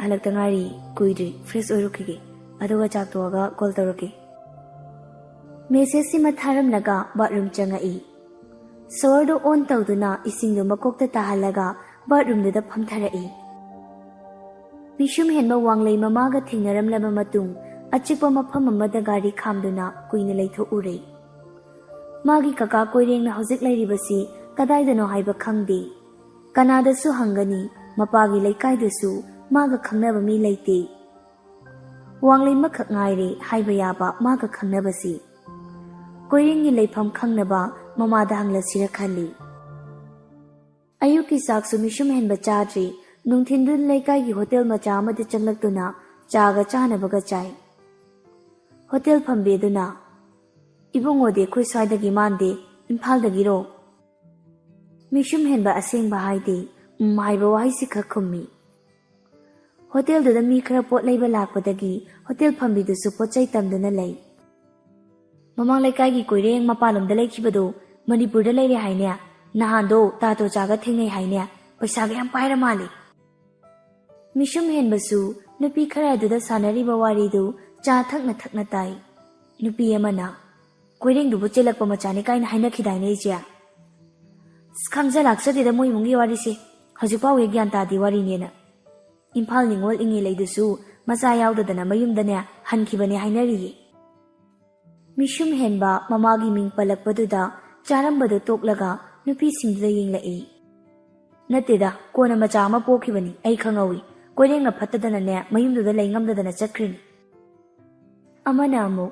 "ꯍꯜꯂꯛꯇ ꯉꯥꯏꯔꯤ, ꯀꯨꯏꯗ꯭ꯔꯤ, ꯐ꯭ꯔꯦꯁ ꯑꯣꯏꯔꯨꯈꯤꯒꯦ, ꯑꯗꯨꯒ ꯆꯥꯛ ꯇꯣꯛꯑꯒ ꯀꯣꯜ ꯇꯧꯔꯛꯀꯦ꯫" ꯃꯦꯁꯦꯖꯁꯤꯃ ꯊꯥꯔꯝꯂꯒ ꯕꯥꯠꯔꯨꯝ ꯆꯪꯉꯛꯏ꯫ ꯁꯣꯋꯔꯗꯨ ꯑꯣꯟ ꯇꯧꯗꯨꯅ ꯏꯁꯤꯡꯗꯨ ꯃꯀꯣꯛꯇ ꯇꯥꯍꯜꯂꯒ ꯕꯥꯠꯔꯨꯝꯗꯨꯗ ꯐꯝꯊꯔꯛꯏ꯫ ꯃꯤꯁꯨꯝ ꯍꯦꯟꯕ ꯋꯥꯡꯂꯩ ꯃꯃꯥꯒ ꯊꯦꯡꯅꯔꯝꯂꯕ ꯃꯇꯨꯡ, ꯑꯆꯤꯛꯄ ꯃꯐꯝ ꯑꯃꯗ ꯒꯥꯔꯤ ꯈꯥꯝꯗꯨꯅ ꯀꯨꯏꯅ ꯂꯩꯊꯣꯛꯎꯔꯦ꯫ ꯃꯥꯒꯤ ꯀꯀꯥ ꯀꯣꯏꯔꯦꯡꯅ ꯍꯧꯖꯤꯛ ꯂꯩꯔꯤꯕꯁꯤ ꯀꯗꯥꯏꯗꯅꯣ ꯍꯥꯏꯕ ꯈꯪꯗꯦ꯫ ꯀꯅꯥꯗꯁꯨ ꯍꯪꯒꯅꯤ, ꯃꯄꯥꯒꯤ ꯂꯩꯀꯥꯏꯗꯁꯨ ꯃꯥꯒ ꯈꯪꯅꯕ ꯃꯤ ꯂꯩꯇꯦ꯫ ꯋꯥꯡꯂꯩꯃꯈꯛ ꯉꯥꯏꯔꯦ ꯍꯥꯏꯕ ꯌꯥꯕ ꯃꯥꯒ ꯈꯪꯅꯕꯁꯤ꯫ ꯀꯣꯏꯔꯦꯡꯒꯤ ꯂꯩꯐꯝ ꯈꯪꯅꯕ ꯃꯃꯥꯗ ꯍꯪꯂꯁꯤꯔ ꯈꯜꯂꯤ꯫ ꯑꯌꯨꯛꯀꯤ ꯆꯥꯛꯁꯨ ꯃꯤꯁꯨꯝ ꯍꯦꯟꯕ ꯆꯥꯗ꯭ꯔꯤ꯫ ꯅꯨꯡꯊꯤꯟꯗꯨ ꯂꯩꯀꯥꯏꯒꯤ ꯍꯣꯇꯦꯜ ꯃꯆꯥ ꯑꯃꯗ ꯆꯪꯂꯛꯇꯨꯅ ꯆꯥꯒ ꯆꯥꯅꯕꯒ ꯆꯥꯏ꯫ ꯍꯣꯇꯦꯜ ꯐꯝꯕꯤ ꯑꯗꯨꯅ, "ꯏꯕꯨꯡꯉꯣꯗꯤ ꯑꯩꯈꯣꯏ ꯁ꯭ꯋꯥꯏꯗꯒꯤ ꯃꯥꯟꯗꯦ, ꯏꯝꯐꯥꯜꯗꯒꯤꯔꯣ?" ꯃꯤꯁꯨꯝ ꯍꯦꯟꯕ ꯑꯁꯦꯡꯕ ꯍꯥꯏꯗꯦ, "ꯎꯝ" ꯍꯥꯏꯕ ꯋꯥꯍꯩꯁꯤ ꯈꯛ ꯈꯨꯝꯃꯤ꯫ ꯍꯣꯇꯦꯜꯗꯨꯗ ꯃꯤ ꯈꯔ ꯄꯣꯠ ꯂꯩꯕ ꯂꯥꯛꯄꯗꯒꯤ ꯍꯣꯇꯦꯜ ꯐꯝꯕꯤꯗꯨꯁꯨ ꯄꯣꯠ ꯆꯩ ꯇꯝꯗꯨꯅ ꯂꯩ꯫ "ꯃꯃꯥꯡ ꯂꯩꯀꯥꯏꯒꯤ ꯀꯣꯏꯔꯦꯡ ꯃꯄꯥꯟꯂꯣꯝꯗ ꯂꯩꯈꯤꯕꯗꯣ ꯃꯅꯤꯄꯨꯔꯗ ꯂꯩꯔꯦ ꯍꯥꯏꯅꯦ? ꯅꯍꯥꯟꯗꯣ ꯇꯥ ꯇꯣꯆꯥꯒ ꯊꯦꯡꯅꯩ ꯍꯥꯏꯅꯦ? ꯄꯩꯁꯥꯒ ꯌꯥꯝ ꯄꯥꯏꯔ ꯃꯥꯜꯂꯦ꯫" ꯃꯤꯁꯨꯝ ꯍꯦꯟꯕꯁꯨ ꯅꯨꯄꯤ ꯈꯔ ꯑꯗꯨꯗ ꯁꯥꯟꯅꯔꯤꯕ ꯋꯥꯔꯤꯗꯨ ꯆꯥ ꯊꯛꯅ ꯊꯛꯅ ꯇꯥꯏ꯫ ꯅꯨꯄꯤ ꯑꯃꯅ, "ꯀꯣꯏꯔꯦꯡꯗꯨꯕꯨ ꯆꯦꯜꯂꯛꯄ ꯃꯆꯥꯅꯤ ꯀꯥꯏꯅ ꯍꯥꯏꯅꯈꯤꯗꯥꯏꯅꯦ ꯏꯆꯦ?" "ꯑꯁ, ꯈꯪꯖ ꯂꯥꯛꯆꯗꯦꯗ ꯃꯣꯏ ꯏꯃꯨꯡꯒꯤ ꯋꯥꯔꯤꯁꯦ꯫ ꯍꯧꯖꯤꯛꯐꯥꯎ ꯍꯦꯛ ꯒ꯭ꯌꯥꯟ ꯇꯥꯗꯦ ꯋꯥꯔꯤꯅꯦꯅ꯫ ꯏꯝꯐꯥꯜ ꯅꯤꯉꯣꯜ ꯏꯉꯦꯂꯩꯗꯨꯁꯨ ꯃꯆꯥ ꯌꯥꯎꯗꯗꯅ ꯃꯌꯨꯝꯗꯅꯦ ꯍꯟꯈꯤꯕꯅꯦ ꯍꯥꯏꯅꯔꯤꯌꯦ꯫" ꯃꯤꯁꯨꯝ ꯍꯦꯟꯕ ꯃꯃꯥꯒꯤ ꯃꯤꯡ ꯄꯜꯂꯛꯄꯗꯨꯗ ꯆꯥꯔꯝꯕꯗꯨ ꯇꯣꯛꯂꯒ ꯅꯨꯄꯤꯁꯤꯡꯗꯨꯗ ꯌꯦꯡꯂꯛꯏ꯫ "ꯅꯠꯇꯦꯗ, ꯀꯣꯟꯅ ꯃꯆꯥ ꯑꯃ ꯄꯣꯛꯈꯤꯕꯅꯤ, ꯑꯩ ꯈꯪꯍꯧꯏ꯫ ꯀꯣꯏꯔꯦꯡꯅ ꯐꯠꯇꯗꯅꯅꯦ ꯃꯌꯨꯝꯗꯨꯗ ꯂꯩ ꯉꯝꯗꯗꯅ ꯆꯠꯈ꯭ꯔꯤꯅꯤ꯫" ꯑꯃꯅ ꯑꯃꯨꯛ,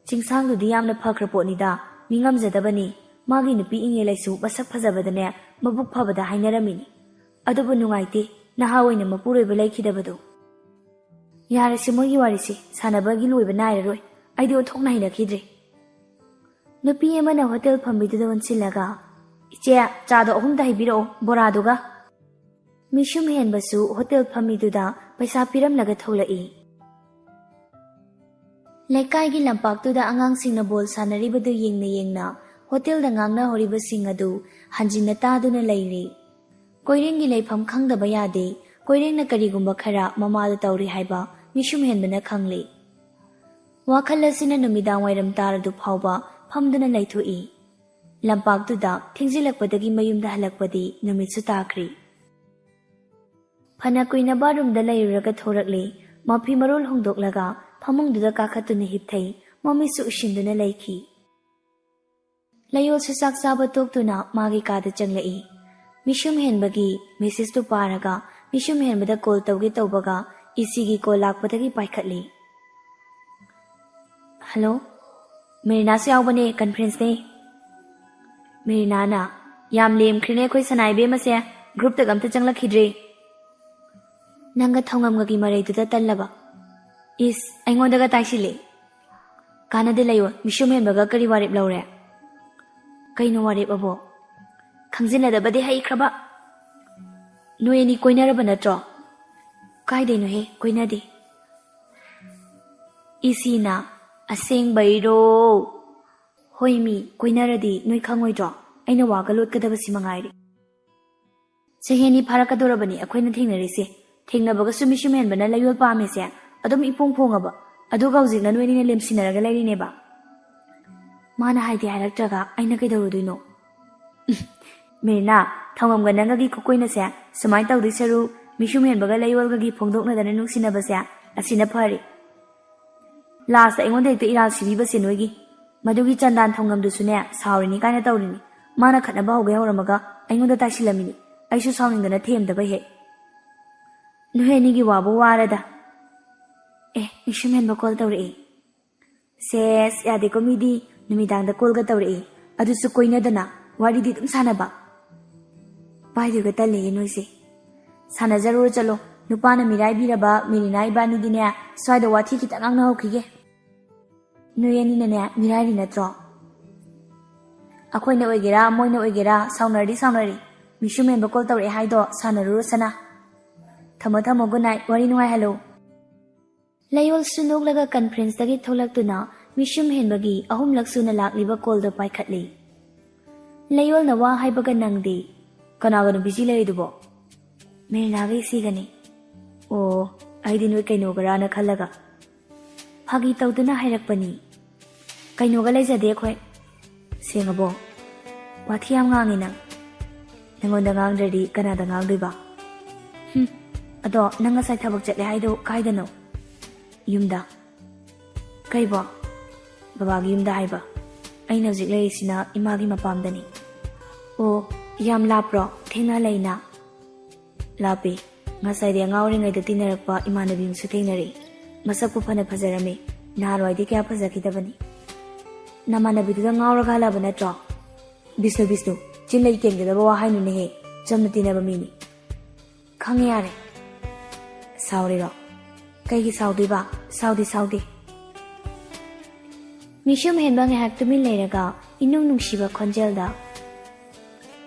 "ꯆꯤꯡꯁꯥꯡꯗꯨꯗꯤ ꯌꯥꯝꯅ ꯐꯈ꯭ꯔ ꯄꯣꯠꯅꯤꯗ, ꯃꯤ ꯉꯝꯖꯗꯕꯅꯤ꯫ ꯃꯥꯒꯤ ꯅꯨꯄꯤ ꯏꯉꯦꯂꯩꯁꯨ ꯃꯁꯛ ꯐꯖꯕꯗꯅꯦ ꯃꯕꯨꯛ ꯐꯕꯗ ꯍꯥꯏꯅꯔꯝꯃꯤꯅꯤ꯫ ꯑꯗꯨꯕꯨ ꯅꯨꯡꯉꯥꯏꯇꯦ, ꯅꯍꯥ ꯑꯣꯏꯅ ꯃꯄꯨꯔꯣꯏꯕ ꯂꯩꯈꯤꯗꯕꯗꯣ꯫" "ꯌꯥꯔꯦꯁꯦ ꯃꯣꯏꯒꯤ ꯋꯥꯔꯤꯁꯦ, ꯁꯥꯟꯅꯕꯒꯤ ꯂꯣꯏꯕ ꯅꯥꯏꯔꯔꯣꯏ꯫ ꯑꯩꯗꯤ ꯑꯣꯟꯊꯣꯛꯅ ꯍꯩꯅꯈꯤꯗ꯭ꯔꯦ꯫" ꯅꯨꯄꯤ ꯑꯃꯅ ꯍꯣꯇꯦꯜ ꯐꯝꯕꯤꯗꯨꯗ ꯑꯣꯟꯁꯤꯜꯂꯒ, "ꯏꯆꯦ, ꯆꯥꯗꯣ ꯑꯍꯨꯝꯗ ꯍꯩꯕꯤꯔꯛꯑꯣ, ꯕꯣꯔꯥꯗꯨꯒ꯫" ꯃꯤꯁꯨꯝ ꯍꯦꯟꯕꯁꯨ ꯍꯣꯇꯦꯜ ꯐꯝꯃꯤꯗꯨꯗ ꯄꯩꯁꯥ ꯄꯤꯔꯝꯂꯒ ꯊꯣꯛꯂꯛꯏ꯫ ꯂꯩꯀꯥꯏꯒꯤ ꯂꯝꯄꯥꯛꯇꯨꯗ ꯑꯉꯥꯡꯁꯤꯡꯅ ꯕꯣꯜ ꯁꯥꯟꯅꯔꯤꯕꯗꯨ ꯌꯦꯡꯅ ꯌꯦꯡꯅ ꯍꯣꯇꯦꯜꯗ ꯉꯥꯡꯅꯍꯧꯔꯤꯕꯁꯤꯡ ꯑꯗꯨ ꯍꯟꯖꯤꯟꯅ ꯇꯥꯗꯨꯅ ꯂꯩꯔꯤ꯫ ꯀꯣꯏꯔꯦꯡꯒꯤ ꯂꯩꯐꯝ ꯈꯪꯗꯕ ꯌꯥꯗꯦ꯫ ꯀꯣꯏꯔꯦꯡꯅ ꯀꯔꯤꯒꯨꯝꯕ ꯈꯔ ꯃꯃꯥꯗ ꯇꯧꯔꯤ ꯍꯥꯏꯕ ꯃꯤꯁꯨꯝ ꯍꯦꯟꯕꯅ ꯈꯪꯂꯤ꯫ ꯋꯥꯈꯜ ꯑꯁꯤꯅ ꯅꯨꯃꯤꯗꯥꯡ ꯋꯥꯏꯔꯝ ꯇꯥꯔꯗꯨ ꯐꯥꯎꯕ ꯐꯝꯗꯨꯅ ꯂꯩꯊꯣꯛꯏ꯫ ꯂꯝꯄꯥꯛꯇꯨꯗ ꯊꯦꯡꯖꯤꯜꯂꯛꯄꯗꯒꯤ ꯃꯌꯨꯝꯗ ꯍꯜꯂꯛꯄꯗꯤ ꯅꯨꯃꯤꯠꯁꯨ ꯇꯥꯈ꯭ꯔꯤ꯫ ꯐꯅ ꯀꯨꯏꯅ ꯕꯥꯠꯔꯨꯝꯗ ꯂꯩꯔꯨꯔꯒ ꯊꯣꯔꯛꯂꯦ꯫ ꯃꯐꯤ ꯃꯔꯣꯜ ꯍꯣꯡꯗꯣꯛꯂꯒ ꯐꯃꯨꯡꯗꯨꯗ ꯀꯥꯈꯠꯇꯨꯅ ꯍꯤꯞꯊꯩ꯫ ꯃꯃꯤꯠꯁꯨ ꯎꯏꯁꯤꯟꯗꯨꯅ ꯂꯩꯈꯤ꯫ ꯂꯌꯣꯜꯁꯨ ꯆꯥꯛ ꯆꯥꯕ ꯇꯣꯛꯇꯨꯅ ꯃꯥꯒꯤ ꯀꯥꯗ ꯆꯪꯂꯛꯏ꯫ ꯃꯤꯁꯨꯝ ꯍꯦꯟꯕꯒꯤ ꯃꯦꯁꯦꯖꯇꯨ ꯄꯥꯔꯒ ꯃꯤꯁꯨꯝ ꯍꯦꯟꯕꯗ ꯀꯣꯜ ꯇꯧꯒꯦ ꯇꯧꯕꯒ ꯏꯁꯤꯒꯤ ꯀꯣꯜ ꯂꯥꯛꯄꯗꯒꯤ ꯄꯥꯏꯈꯠꯂꯤ꯫ "ꯍꯜꯂꯣ, ꯃꯦꯔꯤꯅꯥꯁꯨ ꯌꯥꯎꯕꯅꯦ, ꯀꯟꯐ꯭ꯔꯦꯟꯁꯅꯦ꯫" ꯃꯦꯔꯤꯅꯥꯅ, "ꯌꯥꯝ ꯂꯦꯝꯈ꯭ꯔꯦꯅꯦ ꯑꯩꯈꯣꯏ ꯁꯅꯥ ꯏꯕꯦꯝꯃꯁꯦ, ꯒ꯭ꯔꯨꯞꯇꯒ ꯑꯝꯇ ꯆꯪꯂꯛꯈꯤꯗ꯭ꯔꯦ꯫" "ꯅꯪꯒ ꯊꯧꯉꯝꯒꯒꯤ ꯃꯔꯩꯗꯨꯗ ꯇꯜꯂꯕ?" "ꯏꯁ, ꯑꯩꯉꯣꯟꯗꯒ ꯇꯥꯏꯁꯤꯜꯂꯦ꯫" "ꯀꯥꯟꯅꯗꯦ, ꯂꯩꯌꯣ, ꯃꯤꯁꯨꯝ ꯍꯦꯟꯕꯒ ꯀꯔꯤ ꯋꯥꯔꯦꯞ ꯂꯧꯔꯦ?" "ꯀꯩꯅꯣ ꯋꯥꯔꯦꯞ ꯑꯕꯣ?" "ꯈꯪꯖꯤꯟꯅꯗꯕꯗꯤ ꯍꯩꯈ꯭ꯔꯕ꯫" "ꯅꯣꯏ ꯑꯅꯤ ꯀꯣꯏꯅꯔꯕ ꯅꯠꯇ꯭ꯔꯣ?" "ꯀꯥꯏꯗꯩꯅꯣꯍꯦ, ꯀꯣꯏꯅꯗꯦ꯫" ꯏꯁꯤꯅ, "ꯑꯁꯦꯡꯕꯩꯔꯣ?" "ꯍꯣꯏ ꯃꯤ, ꯀꯣꯏꯅꯔꯗꯤ ꯅꯣꯏ ꯈꯪꯉꯣꯏꯗ꯭ꯔꯣ? ꯑꯩꯅ ꯋꯥꯒ ꯂꯣꯠꯀꯗꯕꯁꯤ ꯃꯉꯥꯏꯔꯦ꯫" "ꯆꯍꯤ ꯑꯅꯤ ꯐꯥꯔꯛꯀꯗꯧꯔꯕꯅꯤ ꯑꯩꯈꯣꯏꯅ ꯊꯦꯡꯅꯔꯤꯁꯦ꯫ ꯊꯦꯡꯅꯕꯒꯁꯨ ꯃꯤꯁꯨꯝ ꯍꯦꯟꯕꯅ ꯂꯩꯌꯣꯜ ꯄꯥꯝꯃꯤꯁꯦ ꯑꯗꯨꯝ ꯏꯐꯣꯡ ꯐꯣꯡꯉꯕ꯫ ꯑꯗꯨꯒ ꯍꯧꯖꯤꯛꯅ ꯅꯣꯏ ꯑꯅꯤꯅ ꯂꯦꯝꯁꯤꯟꯅꯔꯒ ꯂꯩꯔꯤꯅꯦꯕ꯫" "ꯃꯥꯅ ꯍꯥꯏꯗꯤ ꯍꯥꯏꯔꯛꯇ꯭ꯔꯒ ꯑꯩꯅ ꯀꯩꯗꯧꯔꯨꯗꯣꯏꯅꯣ?" "ꯃꯦꯔꯤꯅꯥ, ꯊꯧꯉꯝꯒ ꯅꯪꯒꯒꯤ ꯈꯨꯀꯣꯏꯅꯁꯦ ꯁꯨꯃꯥꯏꯅ ꯇꯧꯗꯣꯏ ꯁꯔꯨꯛ ꯃꯤꯁꯨꯝ ꯍꯦꯟꯕꯒ ꯂꯩꯌꯣꯜꯒꯒꯤ ꯐꯣꯡꯗꯣꯛꯅꯗꯅ ꯅꯨꯡꯁꯤꯅꯕꯁꯦ ꯑꯁꯤꯅ ꯐꯔꯦ꯫ ꯂꯥꯁꯇ ꯑꯩꯉꯣꯟꯗ ꯍꯦꯛꯇ ꯏꯔꯥꯜ ꯁꯤꯕꯤꯕꯁꯦ ꯅꯣꯏꯒꯤ꯫ ꯃꯗꯨꯒꯤ ꯆꯟꯗꯥꯟ ꯊꯧꯉꯝꯗꯨꯁꯨꯅꯦ ꯁꯥꯎꯔꯤꯅꯤ ꯀꯥꯏꯅ ꯇꯧꯔꯤꯅꯤ꯫ ꯃꯥꯅ ꯈꯠꯅꯕ ꯍꯧꯒꯦ ꯍꯧꯔꯝꯃꯒ ꯑꯩꯉꯣꯟꯗ ꯇꯥꯏꯁꯤꯜꯂꯝꯃꯤꯅꯤ꯫ ꯑꯩꯁꯨ ꯁꯥꯎꯅꯤꯡꯗꯅ ꯊꯦꯝꯗꯕ ꯍꯦꯛ꯫ ꯅꯣꯏ ꯑꯅꯤꯒꯤ ꯋꯥꯕꯨ ꯋꯥꯔꯗ꯫ ꯑꯦ, ꯃꯤꯁꯨꯝ ꯍꯦꯟꯕ ꯀꯣꯜ ꯇꯧꯔꯛꯑꯦ꯫ ꯁꯦꯁ, ꯌꯥꯗꯦꯀꯣ ꯃꯤꯗꯤ, ꯅꯨꯃꯤꯗꯥꯡꯗ ꯀꯣꯜꯒ ꯇꯧꯔꯛꯑꯦ, ꯑꯗꯨꯁꯨ ꯀꯣꯏꯅꯗꯅ, ꯋꯥꯔꯤꯗꯤ ꯑꯗꯨꯝ ꯁꯥꯟꯅꯕ꯫ ꯄꯥꯏꯗꯣꯏꯒ ꯇꯜꯂꯦꯍꯦ ꯅꯣꯏꯁꯦ꯫ ꯁꯥꯟꯅꯖꯔꯨꯔ ꯆꯠꯂꯣ, ꯅꯨꯄꯥꯅ ꯃꯤꯔꯥꯏꯕꯤꯔꯕ ꯃꯦꯔꯤꯅꯥ ꯏꯕꯥꯅꯤꯗꯤꯅꯦ, ꯁ꯭ꯋꯥꯏꯗ ꯋꯥꯊꯤ ꯈꯤꯇꯪ ꯉꯥꯡꯅꯍꯧꯈꯤꯒꯦ꯫ ꯅꯣꯏ ꯑꯅꯤꯅꯅꯦ ꯃꯤꯔꯥꯏꯔꯤ ꯅꯠꯇ꯭ꯔꯣ? ꯑꯩꯈꯣꯏꯅ ꯑꯣꯏꯒꯦꯔꯥ ꯃꯣꯏꯅ ꯑꯣꯏꯒꯦꯔꯥ ꯁꯥꯎꯅꯔꯗꯤ ꯁꯥꯎꯅꯔꯤ, ꯃꯤꯁꯨꯝ ꯍꯦꯟꯕ ꯀꯣꯜ ꯇꯧꯔꯛꯑꯦ ꯍꯥꯏꯗꯣ ꯁꯥꯟꯅꯔꯨꯔꯣ ꯁꯅꯥ꯫ ꯊꯝꯃꯣ ꯊꯝꯃꯣ, ꯒꯨꯗ ꯅꯥꯏꯠ, ꯋꯥꯔꯤ ꯅꯨꯡꯉꯥꯏꯍꯜꯂꯨ꯫ ꯂꯌꯣꯜꯁꯨ ꯅꯣꯛꯂꯒ ꯀꯟꯐ꯭ꯔꯦꯟꯁꯇꯒꯤ ꯊꯣꯛꯂꯛꯇꯨꯅ ꯃꯤꯁꯨꯝ ꯍꯦꯟꯕꯒꯤ ꯑꯍꯨꯝꯂꯛ ꯁꯨꯅ ꯂꯥꯛꯂꯤꯕ ꯀꯣꯜꯗꯣ ꯄꯥꯏꯈꯠꯂꯤ꯫ ꯂꯌꯣꯜꯅ ꯋꯥ ꯍꯥꯏꯕꯒ ꯅꯪꯗꯦ꯫ "ꯀꯅꯥꯒꯅꯣ ꯕꯤꯖꯤ ꯂꯩꯔꯤꯗꯨꯕꯣ?" "ꯃꯤꯔꯅꯥꯒ ꯏꯆꯦꯒꯅꯤ꯫" "ꯑꯣ, ꯑꯩꯗꯤ ꯅꯣꯏ ꯀꯩꯅꯣꯒꯔꯥꯅ ꯈꯜꯂꯒ꯫ ꯐꯥꯒꯤ ꯇꯧꯗꯨꯅ ꯍꯥꯏꯔꯛꯄꯅꯤ꯫ "ꯀꯩꯅꯣꯒ ꯂꯩꯖꯗꯦ ꯑꯩꯈꯣꯏ꯫" "ꯁꯦꯡꯉꯕꯣ? ꯋꯥꯊꯤ ꯌꯥꯝ ꯉꯥꯡꯉꯤ ꯅꯪ꯫ ꯅꯪꯉꯣꯟꯗ ꯉꯥꯡꯗ꯭ꯔꯗꯤ ꯀꯅꯥꯗ ꯉꯥꯡꯗꯣꯏꯕ? ꯍꯨꯝ, ꯑꯗꯣ ꯅꯪ ꯉꯁꯥꯏ ꯊꯕꯛ ꯆꯠꯂꯦ ꯍꯥꯏꯗꯣ ꯀꯥꯏꯗꯅꯣ?" "ꯌꯨꯝꯗ꯫" "ꯀꯩꯕꯣ?" "ꯕꯕꯥꯒꯤ ꯌꯨꯝꯗ ꯍꯥꯏꯕ꯫ ꯑꯩꯅ ꯍꯧꯖꯤꯛ ꯂꯩꯔꯤꯁꯤꯅ ꯏꯃꯥꯒꯤ ꯃꯄꯥꯝꯗꯅꯤ꯫" "ꯑꯣ, ꯌꯥꯝ ꯂꯥꯞꯄ꯭ꯔꯣ? ꯊꯦꯡꯅ ꯂꯩꯅ?" "ꯂꯥꯞꯄꯤ꯫ ꯉꯁꯥꯏꯗꯤ ꯑꯉꯥꯡ ꯑꯣꯏꯔꯤꯉꯩꯗ ꯇꯤꯟꯅꯔꯛꯄ ꯏꯃꯥꯟꯅꯕꯤ ꯑꯃꯁꯨ ꯊꯦꯡꯅꯔꯛꯏ꯫ ꯃꯁꯛꯄꯨ ꯐꯅ ꯐꯖꯔꯝꯃꯤ꯫ ꯅꯍꯥꯟꯋꯥꯏꯗꯤ ꯀꯌꯥ ꯐꯖꯈꯤꯗꯕꯅꯤ꯫" "ꯅꯃꯥꯟꯅꯕꯤꯗꯨꯗ ꯉꯥꯎꯔꯒ ꯍꯜꯂꯛꯑꯕ ꯅꯠꯇ꯭ꯔꯣ?" "ꯕꯤꯁꯅꯨ, ꯕꯤꯁꯅꯨ, ꯆꯤꯟ ꯂꯩ ꯀꯦꯟꯒꯗꯕ ꯋꯥ ꯍꯥꯏꯅꯨꯅꯦꯍꯦ꯫ ꯆꯝꯅ ꯇꯤꯟꯅꯕ ꯃꯤꯅꯤ꯫" "ꯈꯪꯉꯦ ꯌꯥꯔꯦ꯫" "ꯁꯥꯎꯔꯤꯔꯣ?" "ꯀꯩꯒꯤ ꯁꯥꯎꯗꯣꯏꯕ? ꯁꯥꯎꯗꯦ, ꯁꯥꯎꯗꯦ꯫" ꯃꯤꯁꯨꯝ ꯍꯦꯟꯕ ꯉꯥꯏꯍꯥꯛ ꯇꯨꯃꯤꯟ ꯂꯩꯔꯒ ꯏꯅꯨꯡ ꯅꯨꯡꯁꯤꯕ ꯈꯣꯟꯖꯦꯜꯗ,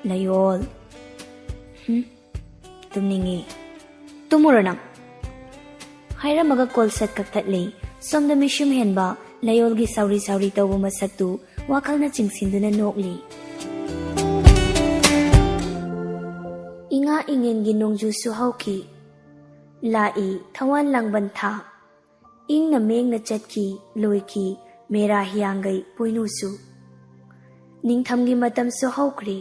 "ꯂꯌꯣꯜ꯫" "ꯍꯨꯝ? ꯇꯨꯝꯅꯤꯡꯉꯤ꯫" "ꯇꯨꯝꯃꯨꯔꯣ ꯅꯪ꯫" ꯍꯥꯏꯔꯝꯃꯒ ꯀꯣꯜ ꯁꯠ ꯀꯛꯊꯠꯂꯤ꯫ ꯁꯣꯝꯗ ꯃꯤꯁꯨꯝ ꯍꯦꯟꯕ ꯂꯌꯣꯜꯒꯤ ꯁꯥꯎꯔꯤ ꯁꯥꯎꯔꯤ ꯇꯧꯕ ꯃꯁꯛꯇꯨ ꯋꯥꯈꯜꯅ ꯆꯤꯡꯁꯤꯟꯗꯨꯅ ꯅꯣꯛꯂꯤ꯫ ꯏꯉꯥ ꯏꯉꯦꯟꯒꯤ ꯅꯣꯡꯖꯨꯁꯨ ꯍꯧꯈꯤ꯫ ꯂꯥꯛꯏ ꯊꯋꯥꯟ ꯂꯥꯡꯕꯟ ꯊꯥ꯫ ꯏꯪꯅ ꯃꯦꯡꯅ ꯆꯠꯈꯤ, ꯂꯣꯏꯈꯤ ꯃꯦꯔꯥ ꯍꯤꯌꯥꯡꯒꯩ ꯄꯣꯏꯅꯨꯁꯨ꯫ ꯅꯤꯡꯊꯝꯒꯤ ꯃꯇꯝꯁꯨ ꯍꯧꯈ꯭ꯔꯦ꯫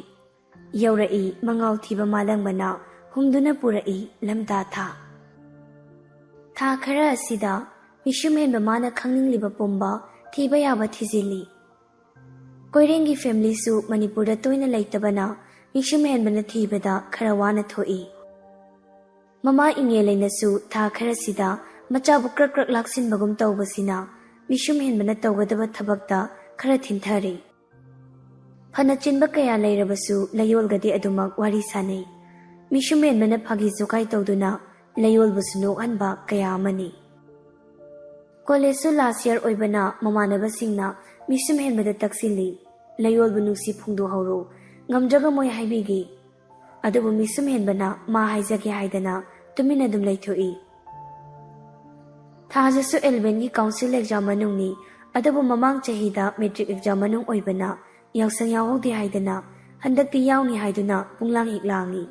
ꯌꯧꯔꯛꯏ ꯃꯉꯥꯎ ꯊꯤꯕ ꯃꯥꯂꯪꯕꯅ ꯍꯨꯝꯗꯨꯅ ꯄꯨꯔꯛꯏ ꯂꯝꯇꯥ ꯊꯥ꯫ ꯊꯥ ꯈꯔ ꯑꯁꯤꯗ ꯃꯤꯁꯨꯝ ꯍꯦꯟꯕ ꯃꯥꯅ ꯈꯪꯅꯤꯡꯂꯤꯕ ꯄꯨꯝꯕ ꯊꯤꯕ ꯌꯥꯕ ꯊꯤꯖꯤꯜꯂꯤ꯫ ꯀꯣꯏꯔꯦꯡꯒꯤ ꯐꯦꯃꯤꯂꯤꯁꯨ ꯃꯅꯤꯄꯨꯔꯗ ꯇꯣꯏꯅ ꯂꯩꯇꯕꯅ ꯃꯤꯁꯨꯝ ꯍꯦꯟꯕꯅ ꯊꯤꯕꯗ ꯈꯔ ꯋꯥꯅ ꯊꯣꯛꯏ꯫ ꯃꯃꯥ ꯏꯉꯦꯜ ꯂꯩꯅꯁꯨ ꯊꯥ ꯈꯔꯁꯤꯗ ꯃꯆꯥꯕꯨ ꯀ꯭ꯔꯛ ꯀ꯭ꯔꯛ ꯂꯥꯛꯁꯤꯟꯕꯒꯨꯝ ꯇꯧꯕꯁꯤꯅ ꯃꯤꯁꯨꯝ ꯍꯦꯟꯕꯅ ꯇꯧꯒꯗꯕ ꯊꯕꯛꯇ ꯈꯔ ꯊꯤꯟꯊꯔꯤ꯫ ꯐꯅ ꯆꯤꯟꯕ ꯀꯌꯥ ꯂꯩꯔꯕꯁꯨ ꯂꯌꯣꯜꯒꯗꯤ ꯑꯗꯨꯃꯛ ꯋꯥꯔꯤ ꯁꯥꯅꯩ꯫ ꯃꯤꯁꯨꯝ ꯍꯦꯟꯕꯅ ꯐꯥꯒꯤ ꯖꯨꯒꯥꯏ ꯇꯧꯗꯨꯅ ꯂꯌꯣꯜꯕꯨꯁꯨ ꯅꯣꯛꯍꯟꯕ ꯀꯌꯥ ꯑꯃꯅꯤ꯫ ꯀꯣꯂꯦꯖꯁꯨ ꯂꯥꯁ ꯌꯔ ꯑꯣꯏꯕꯅ ꯃꯃꯥꯟꯅꯕꯁꯤꯡꯅ ꯃꯤꯁꯨꯝ ꯍꯦꯟꯕꯗ ꯇꯛꯁꯤꯜꯂꯤ꯫ "ꯂꯌꯣꯜꯕꯨ ꯅꯨꯡꯁꯤ ꯐꯣꯡꯗꯣꯛꯍꯧꯔꯣ, ꯉꯝꯗ꯭ꯔꯒ ꯃꯣꯏ ꯍꯥꯏꯕꯤꯒꯦ꯫" ꯑꯗꯨꯕꯨ ꯃꯤꯁꯨꯝ ꯍꯦꯟꯕꯅ ꯃꯥ ꯍꯥꯏꯖꯒꯦ ꯍꯥꯏꯗꯅ ꯇꯨꯃꯤꯟꯅ ꯑꯗꯨꯝ ꯂꯩꯊꯣꯛꯏ꯫ ꯊꯥꯖꯁꯨ elevenꯒꯤ council exam ꯃꯅꯨꯡꯅꯤ꯫ ꯑꯗꯨꯕꯨ ꯃꯃꯥꯡ ꯆꯍꯤꯗ matric exam ꯃꯅꯨꯡ ꯑꯣꯏꯕꯅ ꯌꯥꯎꯁꯪ ꯌꯥꯎꯍꯧꯗꯦ ꯍꯥꯏꯗꯅ ꯍꯟꯗꯛꯇꯤ ꯌꯥꯎꯅꯤ ꯍꯥꯏꯗꯨꯅ ꯄꯨꯡꯂꯥꯡ ꯍꯦꯛ ꯂꯥꯡꯏ꯫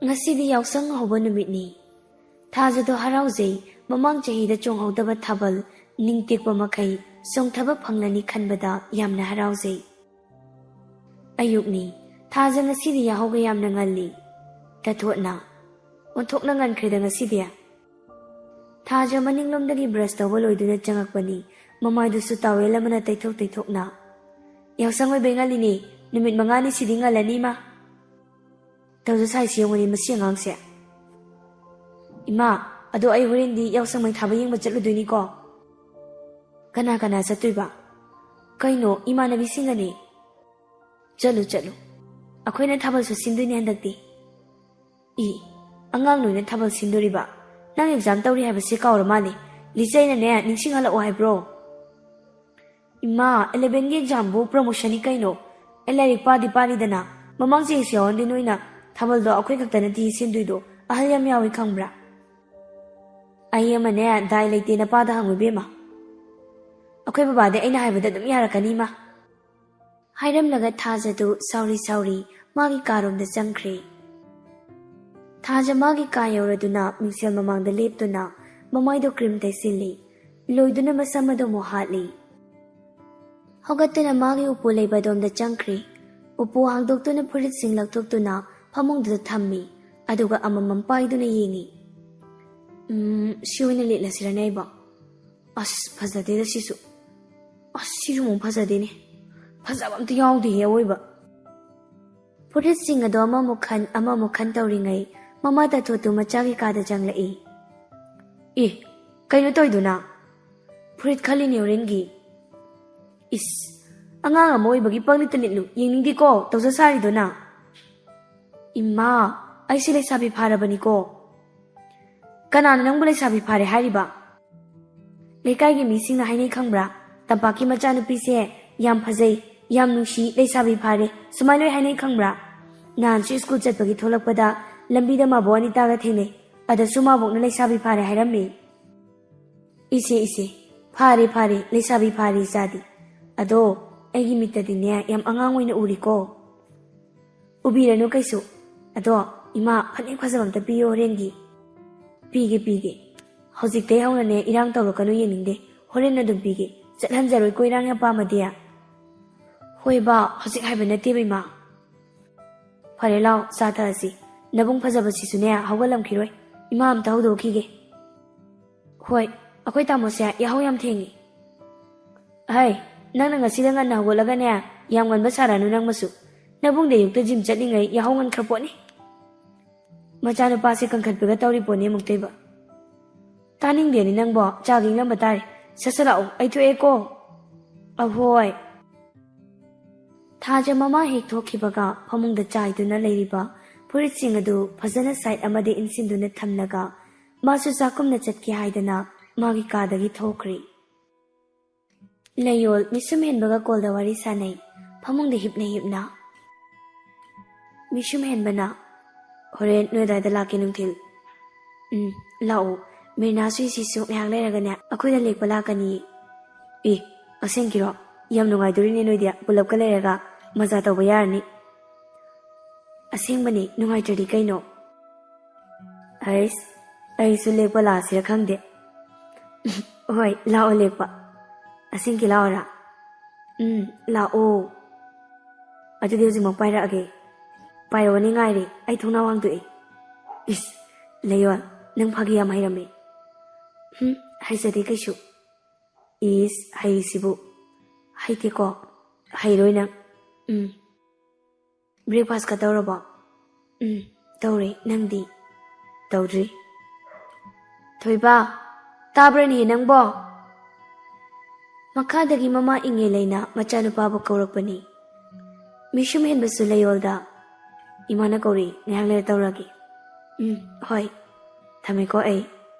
ꯉꯁꯤꯗꯤ ꯌꯥꯎꯁꯪ ꯍꯧꯕ ꯅꯨꯃꯤꯠꯅꯤ꯫ ꯊꯥꯖꯗꯣ ꯍꯔꯥꯎꯖꯩ꯫ ꯃꯃꯥꯡ ꯆꯍꯤꯗ ꯆꯣꯡꯍꯧꯗꯕ ꯊꯥꯕꯜ ꯅꯤꯡꯇꯦꯛꯄ ꯃꯈꯩ ꯆꯣꯡꯊꯕ ꯐꯪꯂꯅꯤ ꯈꯟꯕꯗ ꯌꯥꯝꯅ ꯍꯔꯥꯎꯖꯩ꯫ ꯑꯌꯨꯛꯅꯤ꯫ ꯊꯥꯖ ꯉꯁꯤꯗꯤ ꯌꯥꯍꯧꯒ ꯌꯥꯝꯅ ꯉꯜꯂꯤ꯫ ꯇꯥꯊꯣꯠꯅ, "ꯑꯣꯟꯊꯣꯛꯅ ꯉꯟꯈ꯭ꯔꯦꯗ ꯉꯁꯤꯗꯤ"꯫ ꯊꯥꯖ ꯃꯅꯤꯡꯂꯣꯝꯗꯒꯤ brush ꯇꯧꯕ ꯂꯣꯏꯗꯨꯅ ꯆꯪꯉꯛꯄꯅꯤ꯫ ꯃꯃꯥꯏꯗꯨꯁꯨ towel ꯑꯃꯅ ꯇꯩꯊꯣꯛ ꯇꯩꯊꯣꯛꯅ, "ꯌꯥꯎꯁꯪ ꯑꯣꯏꯕꯩ ꯉꯜꯂꯤꯅꯦ꯫ ꯅꯨꯃꯤꯠ ꯃꯉꯥꯅꯤ ꯁꯤꯗꯤ ꯉꯜꯂꯅꯤ, ꯏꯃꯥ꯫ ꯇꯧꯖ ꯁꯥꯏꯁꯤ ꯌꯦꯡꯉꯨꯅꯦ, ꯃꯁꯤ ꯑꯉꯥꯡꯁꯦ꯫ ꯏꯃꯥ, ꯑꯗꯣ ꯑꯩ ꯍꯣꯔꯦꯟꯗꯤ ꯌꯥꯎꯁꯪ ꯃꯩ ꯊꯥꯕ ꯌꯦꯡꯕ ꯆꯠꯂꯨꯗꯣꯏꯅꯤꯀꯣ"꯫ "ꯀꯅꯥ ꯀꯅꯥ ꯆꯠꯇꯣꯏꯕ?" "ꯀꯩꯅꯣ, ꯏꯃꯥꯟꯅꯕꯤꯁꯤꯡꯒꯅꯤ"꯫ "ꯆꯠꯂꯨ, ꯆꯠꯂꯨ꯫ ꯑꯩꯈꯣꯏꯅ ꯊꯥꯕꯜꯁꯨ ꯁꯤꯟꯗꯣꯏꯅꯦ ꯍꯟꯗꯛꯇꯤ"꯫ "ꯏ, ꯑꯉꯥꯡ ꯅꯣꯏꯅ ꯊꯥꯕꯜ ꯁꯤꯟꯗꯣꯔꯤꯕ? ꯅꯪ exam ꯇꯧꯔꯤ ꯍꯥꯏꯕꯁꯤ ꯀꯥꯎꯔ ꯃꯥꯜꯂꯦ꯫ ꯂꯤꯆꯩꯅꯅꯦ, ꯅꯤꯡꯁꯤꯡꯍꯜꯂꯛꯑꯣ ꯍꯥꯏꯕ꯭ꯔꯣ?" "ꯏꯃꯥ, elevenꯒꯤ examꯕꯨ promotionꯅꯤ ꯀꯩꯅꯣ꯫ ꯑꯩ ꯂꯥꯏꯔꯤꯛ ꯄꯥꯗꯤ ꯄꯥꯔꯤꯗꯅ꯫ ꯃꯃꯥꯡ ꯆꯍꯤꯁꯨ ꯌꯥꯎꯍꯟꯗꯦ ꯅꯣꯏꯅ꯫ ꯊꯥꯕꯜꯗꯣ ꯑꯩꯈꯣꯏ ꯈꯛꯇ ꯅꯠꯇꯦ ꯁꯤꯟꯗꯣꯏꯗꯣ, ꯑꯍꯜ ꯌꯥꯝ ꯌꯥꯎꯏ ꯈꯪꯕ꯭ꯔꯥ?" "ꯑꯩ ꯑꯃꯅꯦ ꯗꯥꯏ ꯂꯩꯇꯦ ꯅꯄꯥꯗ ꯍꯪꯉꯨ ꯏꯕꯦꯝꯃ꯫ ꯑꯩꯈꯣꯏ ꯕꯕꯥꯗꯤ ꯑꯩꯅ ꯍꯥꯏꯕꯗ ꯑꯗꯨꯝ ꯌꯥꯔꯛꯀꯅꯤ, ꯏꯃꯥ"꯫ ꯍꯥꯏꯔꯝꯂꯒ ꯊꯥꯖꯗꯨ ꯁꯥꯎꯔꯤ ꯁꯥꯎꯔꯤ ꯃꯥꯒꯤ ꯀꯥꯔꯣꯝꯗ ꯆꯪꯈ꯭ꯔꯦ꯫ ꯊꯥꯖ ꯃꯥꯒꯤ ꯀꯥ ꯌꯧꯔꯗꯨꯅ ꯃꯤꯡꯁꯦꯜ ꯃꯃꯥꯡꯗ ꯂꯦꯞꯇꯨꯅ ꯃꯃꯥꯏꯗꯣ cream ꯇꯩꯁꯤꯜꯂꯤ꯫ ꯂꯣꯏꯗꯨꯅ ꯃꯁꯝ ꯑꯗꯨ ꯑꯃꯨꯛ ꯍꯥꯠꯂꯤ꯫ ꯍꯧꯒꯠꯇꯨꯅ ꯃꯥꯒꯤ ꯎꯄꯨ ꯂꯩꯕ ꯑꯗꯣꯝꯗ ꯆꯪꯈ꯭ꯔꯦ꯫ ꯎꯄꯨ ꯍꯥꯡꯗꯣꯛꯇꯨꯅ ꯐꯨꯔꯤꯠꯁꯤꯡ ꯂꯧꯊꯣꯛꯇꯨꯅ ꯐꯃꯨꯡꯗꯨꯗ ꯊꯝꯃꯤ꯫ ꯑꯗꯨꯒ ꯑꯃꯃꯝ ꯄꯥꯏꯗꯨꯅ ꯌꯦꯡꯉꯤ꯫ "ꯎꯝ, ꯁꯤ ꯑꯣꯏꯅ ꯂꯤꯠꯂꯁꯤꯔꯅꯦ ꯑꯩꯕꯣ? ꯑꯁ, ꯐꯖꯗꯦꯗ ꯁꯤꯁꯨ꯫ ꯑꯁ, ꯁꯤꯁꯨ ꯑꯃꯨꯛ ꯐꯖꯗꯦꯅꯦ꯫ ꯐꯖꯕ ꯑꯝꯇ ꯌꯥꯎꯗꯦꯍꯦ ꯑꯑꯣꯏꯕ"꯫ ꯐꯨꯔꯤꯠꯁꯤꯡ ꯑꯗꯣ ꯑꯃꯃꯨꯛ ꯈꯟ, ꯑꯃꯃꯨꯛ ꯈꯟ ꯇꯧꯔꯤꯉꯩ, ꯃꯃꯥ ꯇꯥꯊꯣꯠꯇꯨ ꯃꯆꯥꯒꯤ ꯀꯥꯗ ꯆꯪꯂꯛꯏ꯫ "ꯑꯦ, ꯀꯩꯅꯣ ꯇꯧꯔꯤꯗꯨꯅ? ꯐꯨꯔꯤꯠ ꯈꯜꯂꯤꯅꯦ ꯍꯣꯔꯦꯟꯒꯤ"꯫ "ꯏꯁ, ꯑꯉꯥꯡ ꯑꯃ ꯑꯣꯏꯕꯒꯤ ꯄꯪꯂꯤꯠꯇ ꯂꯤꯠꯂꯨ, ꯌꯦꯡꯅꯤꯡꯗꯦꯀꯣ ꯇꯧꯖ ꯁꯥꯔꯤꯗꯨꯅ"꯫ "ꯏꯃꯥ, ꯑꯩꯁꯦ ꯂꯩꯁꯥꯕꯤ ꯐꯥꯔꯕꯅꯤꯀꯣ"꯫ "ꯀꯅꯥꯅ ꯅꯪꯕꯨ ꯂꯩꯁꯥꯕꯤ ꯐꯥꯔꯦ ꯍꯥꯏꯔꯤꯕ?" "ꯂꯩꯀꯥꯏꯒꯤ ꯃꯤꯁꯤꯡꯅ ꯍꯥꯏꯅꯩ ꯈꯪꯕ꯭ꯔꯥ? ꯇꯝꯄꯥꯛꯀꯤ ꯃꯆꯥꯅꯨꯄꯤꯁꯦ ꯌꯥꯝ ꯐꯖꯩ, ꯌꯥꯝ ꯅꯨꯡꯁꯤ, ꯂꯩꯁꯥꯕꯤ ꯐꯥꯔꯦ, ꯁꯨꯃꯥꯏꯅ ꯂꯣꯏ ꯍꯥꯏꯅꯩ ꯈꯪꯕ꯭ꯔꯥ?" ꯅꯍꯥꯟꯁꯨ ꯁ꯭ꯀꯨꯜ ꯆꯠꯄꯒꯤ ꯊꯣꯛꯂꯛꯄꯗ ꯂꯝꯕꯤꯗ ꯃꯥꯕꯣꯛ ꯑꯅꯤꯇꯥꯒ ꯊꯦꯡꯅꯩ꯫ ꯑꯗꯁꯨ ꯃꯥꯕꯣꯛꯅ ꯂꯩꯁꯥꯕꯤ ꯐꯥꯔꯦ ꯍꯥꯏꯔꯝꯃꯤ꯫ "ꯏꯁꯦ, ꯏꯁꯦ, ꯐꯥꯔꯦ, ꯐꯥꯔꯦ, ꯂꯩꯁꯥꯕꯤ ꯐꯥꯔꯦ ꯏꯆꯥꯗꯤ꯫ ꯑꯗꯣ ꯑꯩꯒꯤ ꯃꯤꯠꯇꯗꯤꯅꯦ ꯌꯥꯝ ꯑꯉꯥꯡ ꯑꯣꯏꯅ ꯎꯔꯤꯀꯣ꯫" "ꯎꯕꯤꯔꯅꯨ ꯀꯩꯁꯨ꯫ ꯑꯗꯣ ꯏꯃꯥ, ꯐꯅꯦꯛ ꯐꯖꯕ ꯑꯝꯇ ꯄꯤꯌꯣ ꯍꯣꯔꯦꯟꯒꯤ꯫" "ꯄꯤꯒꯦ, ꯄꯤꯒꯦ꯫ ꯍꯧꯖꯤꯛꯇꯩ ꯍꯧꯅꯅꯦ ꯏꯔꯥꯡ ꯇꯧꯔꯛꯀꯅꯨ, ꯌꯦꯡꯅꯤꯡꯗꯦ꯫ ꯍꯣꯔꯦꯟ ꯑꯗꯨꯝ ꯄꯤꯒꯦ꯫ ꯆꯠꯍꯟꯖꯔꯣꯏꯀꯣ ꯏꯔꯥꯡ ꯌꯥꯝ ꯄꯥꯝꯃꯗꯤ꯫" "ꯍꯣꯏ ꯕꯥ, ꯍꯧꯖꯤꯛ ꯍꯥꯏꯕ ꯅꯠꯇꯦꯕ ꯏꯃꯥ꯫" "ꯐꯔꯦ ꯂꯥꯎ, ꯆꯥ ꯊꯛꯑꯁꯤ꯫ ꯅꯕꯨꯡ ꯐꯖꯕꯁꯤꯁꯨꯅꯦ ꯍꯧꯒꯠꯂꯝꯈꯤꯔꯣꯏ꯫ ꯏꯃꯥ ꯑꯝꯇ ꯍꯧꯗꯣꯛꯈꯤꯒꯦ꯫" "ꯍꯣꯏ, ꯑꯩꯈꯣꯏ ꯇꯥꯃꯣꯁꯦ ꯌꯥꯍꯧ ꯌꯥꯝ ꯊꯦꯡꯉꯤ꯫" "ꯍꯩ, ꯅꯪꯅ ꯉꯁꯤꯗ ꯉꯟꯅ ꯍꯧꯒꯠꯂꯒꯅꯦ ꯌꯥꯝ ꯉꯟꯕ ꯁꯥꯔꯅꯨ ꯅꯪꯃꯁꯨ꯫ ꯅꯕꯨꯡꯗꯤ ꯑꯌꯨꯛꯇ ꯖꯤꯝ ꯆꯠꯂꯤꯉꯩ ꯌꯥꯍꯧ ꯉꯟꯈ꯭ꯔ ꯄꯣꯠꯅꯤ꯫ ꯃꯆꯥꯅꯨꯄꯥꯁꯦ ꯀꯟꯈꯠꯄꯤꯒ ꯇꯧꯔꯤ ꯄꯣꯠꯅꯤ ꯑꯃꯨꯛꯇꯣꯏꯕ꯫" "ꯇꯥꯅꯤꯡꯗꯦꯅꯦ ꯅꯪꯕꯣ, ꯆꯥꯒ ꯏꯪꯂꯝꯕ ꯇꯥꯔꯦ꯫ ꯁꯠ ꯁꯠ ꯂꯥꯛꯑꯣ, ꯑꯩ ꯊꯣꯛꯑꯦꯀꯣ꯫" "ꯑꯍꯣꯏ꯫" ꯊꯥꯖ ꯃꯃꯥ ꯍꯦꯛ ꯊꯣꯛꯈꯤꯕꯒ ꯐꯃꯨꯡꯗ ꯆꯥꯏꯗꯨꯅ ꯂꯩꯔꯤꯕ ꯐꯨꯔꯤꯠꯁꯤꯡ ꯑꯗꯨ ꯐꯖꯅ ꯁꯥꯏꯠ ꯑꯃꯗ ꯏꯟꯁꯤꯟꯗꯨꯅ ꯊꯝꯂꯒ ꯃꯥꯁꯨ ꯆꯥꯛꯈꯨꯝꯗ ꯆꯠꯀꯦ ꯍꯥꯏꯗꯅ ꯃꯥꯒꯤ ꯀꯥꯗꯒꯤ ꯊꯣꯛꯈ꯭ꯔꯦ꯫ ꯂꯩꯌꯣꯜ ꯃꯤꯁꯨꯝ ꯍꯦꯟꯕꯒ ꯀꯣꯜꯗ ꯋꯥꯔꯤ ꯁꯥꯟꯅꯩ, ꯐꯃꯨꯡꯗ ꯍꯤꯞꯅ ꯍꯤꯞꯅ꯫ ꯃꯤꯁꯨꯝ ꯍꯦꯟꯕꯅ, "ꯍꯣꯔꯦꯟ ꯅꯣꯏ ꯑꯗꯥꯏꯗ ꯂꯥꯛꯀꯦ ꯅꯨꯡꯊꯤꯜ꯫" "ꯎꯝ, ꯂꯥꯛꯑꯣ꯫ ꯃꯤꯔꯅꯥꯁꯨ ꯏꯆꯦꯁꯨ ꯉꯥꯏꯍꯥꯛ ꯂꯩꯔꯒꯅꯦ ꯑꯩꯈꯣꯏꯗ ꯂꯦꯛꯄ ꯂꯥꯛꯀꯅꯤ꯫" "ꯑꯦ, ꯑꯁꯦꯡꯀꯤꯔꯣ? ꯌꯥꯝ ꯅꯨꯡꯉꯥꯏꯗꯣꯔꯤꯅꯦ ꯅꯣꯏꯗꯤ, ꯄꯨꯂꯞꯀ ꯂꯩꯔꯒ ꯃꯖꯥ ꯇꯧꯕ ꯌꯥꯔꯅꯤ꯫" "ꯑꯁꯦꯡꯕꯅꯤ, ꯅꯨꯡꯉꯥꯏꯇ꯭ꯔꯗꯤ ꯀꯩꯅꯣ?" "ꯑꯩꯁ, ꯑꯩꯁꯨ ꯂꯦꯛꯄ ꯂꯥꯛꯑꯁꯤꯔ ꯈꯪꯗꯦ꯫" "ꯍꯣꯏ, ꯂꯥꯛꯑꯣ ꯂꯦꯛꯄ꯫ ꯑꯁꯦꯡꯀꯤ ꯂꯥꯛꯑꯣꯔꯥ?" "ꯎꯝ, ꯂꯥꯛꯑꯣ꯫" "ꯑꯗꯨꯗꯤ ꯍꯧꯖꯤꯛꯃꯛ ꯄꯥꯏꯔꯛꯑꯒꯦ꯫" "ꯄꯥꯏꯔꯛꯑꯣꯅꯦ, ꯉꯥꯏꯔꯦ, ꯑꯩ ꯊꯣꯡꯅꯥꯎ ꯍꯥꯡꯗꯣꯛꯑꯦ꯫" "ꯏꯁ, ꯂꯩꯌꯣꯜ, ꯅꯪ ꯐꯥꯒꯤ ꯌꯥꯝ ꯍꯩꯔꯝꯃꯦ꯫" "ꯍꯨꯝ, ꯍꯩꯖꯗꯦ ꯀꯩꯁꯨ꯫" "ꯏꯁ, ꯍꯩꯔꯤꯁꯤꯕꯨ꯫" "ꯍꯩꯇꯦꯀꯣ? ꯍꯩꯔꯣꯏ ꯅꯪ꯫" "ꯎꯝ꯫ ꯕ꯭ꯔꯦꯛꯐꯥꯁꯀ ꯇꯧꯔꯕꯣ?" "ꯎꯝ, ꯇꯧꯔꯦ꯫ ꯅꯪꯗꯤ?" "ꯇꯧꯗ꯭ꯔꯤ꯫" "ꯊꯣꯏꯕ, ꯇꯥꯕ꯭ꯔꯅꯦ ꯅꯪꯕꯣ?" ꯃꯈꯥꯗꯒꯤ ꯃꯃꯥ ꯏꯪꯉꯦ ꯂꯩꯅ ꯃꯆꯥꯅꯨꯄꯥꯕꯨ ꯀꯧꯔꯛꯄꯅꯤ꯫ ꯃꯤꯁꯨꯝ ꯍꯦꯟꯕꯁꯨ ꯂꯩꯌꯣꯜꯗ, "ꯏꯃꯥꯅ ꯀꯧꯔꯤ, ꯉꯥꯏꯍꯥꯛ ꯂꯩꯔ ꯇꯧꯔꯛꯑꯒꯦ꯫" "ꯎꯝ, ꯍꯣꯏ꯫ ꯊꯝꯃꯦꯀꯣ ꯑꯩ꯫"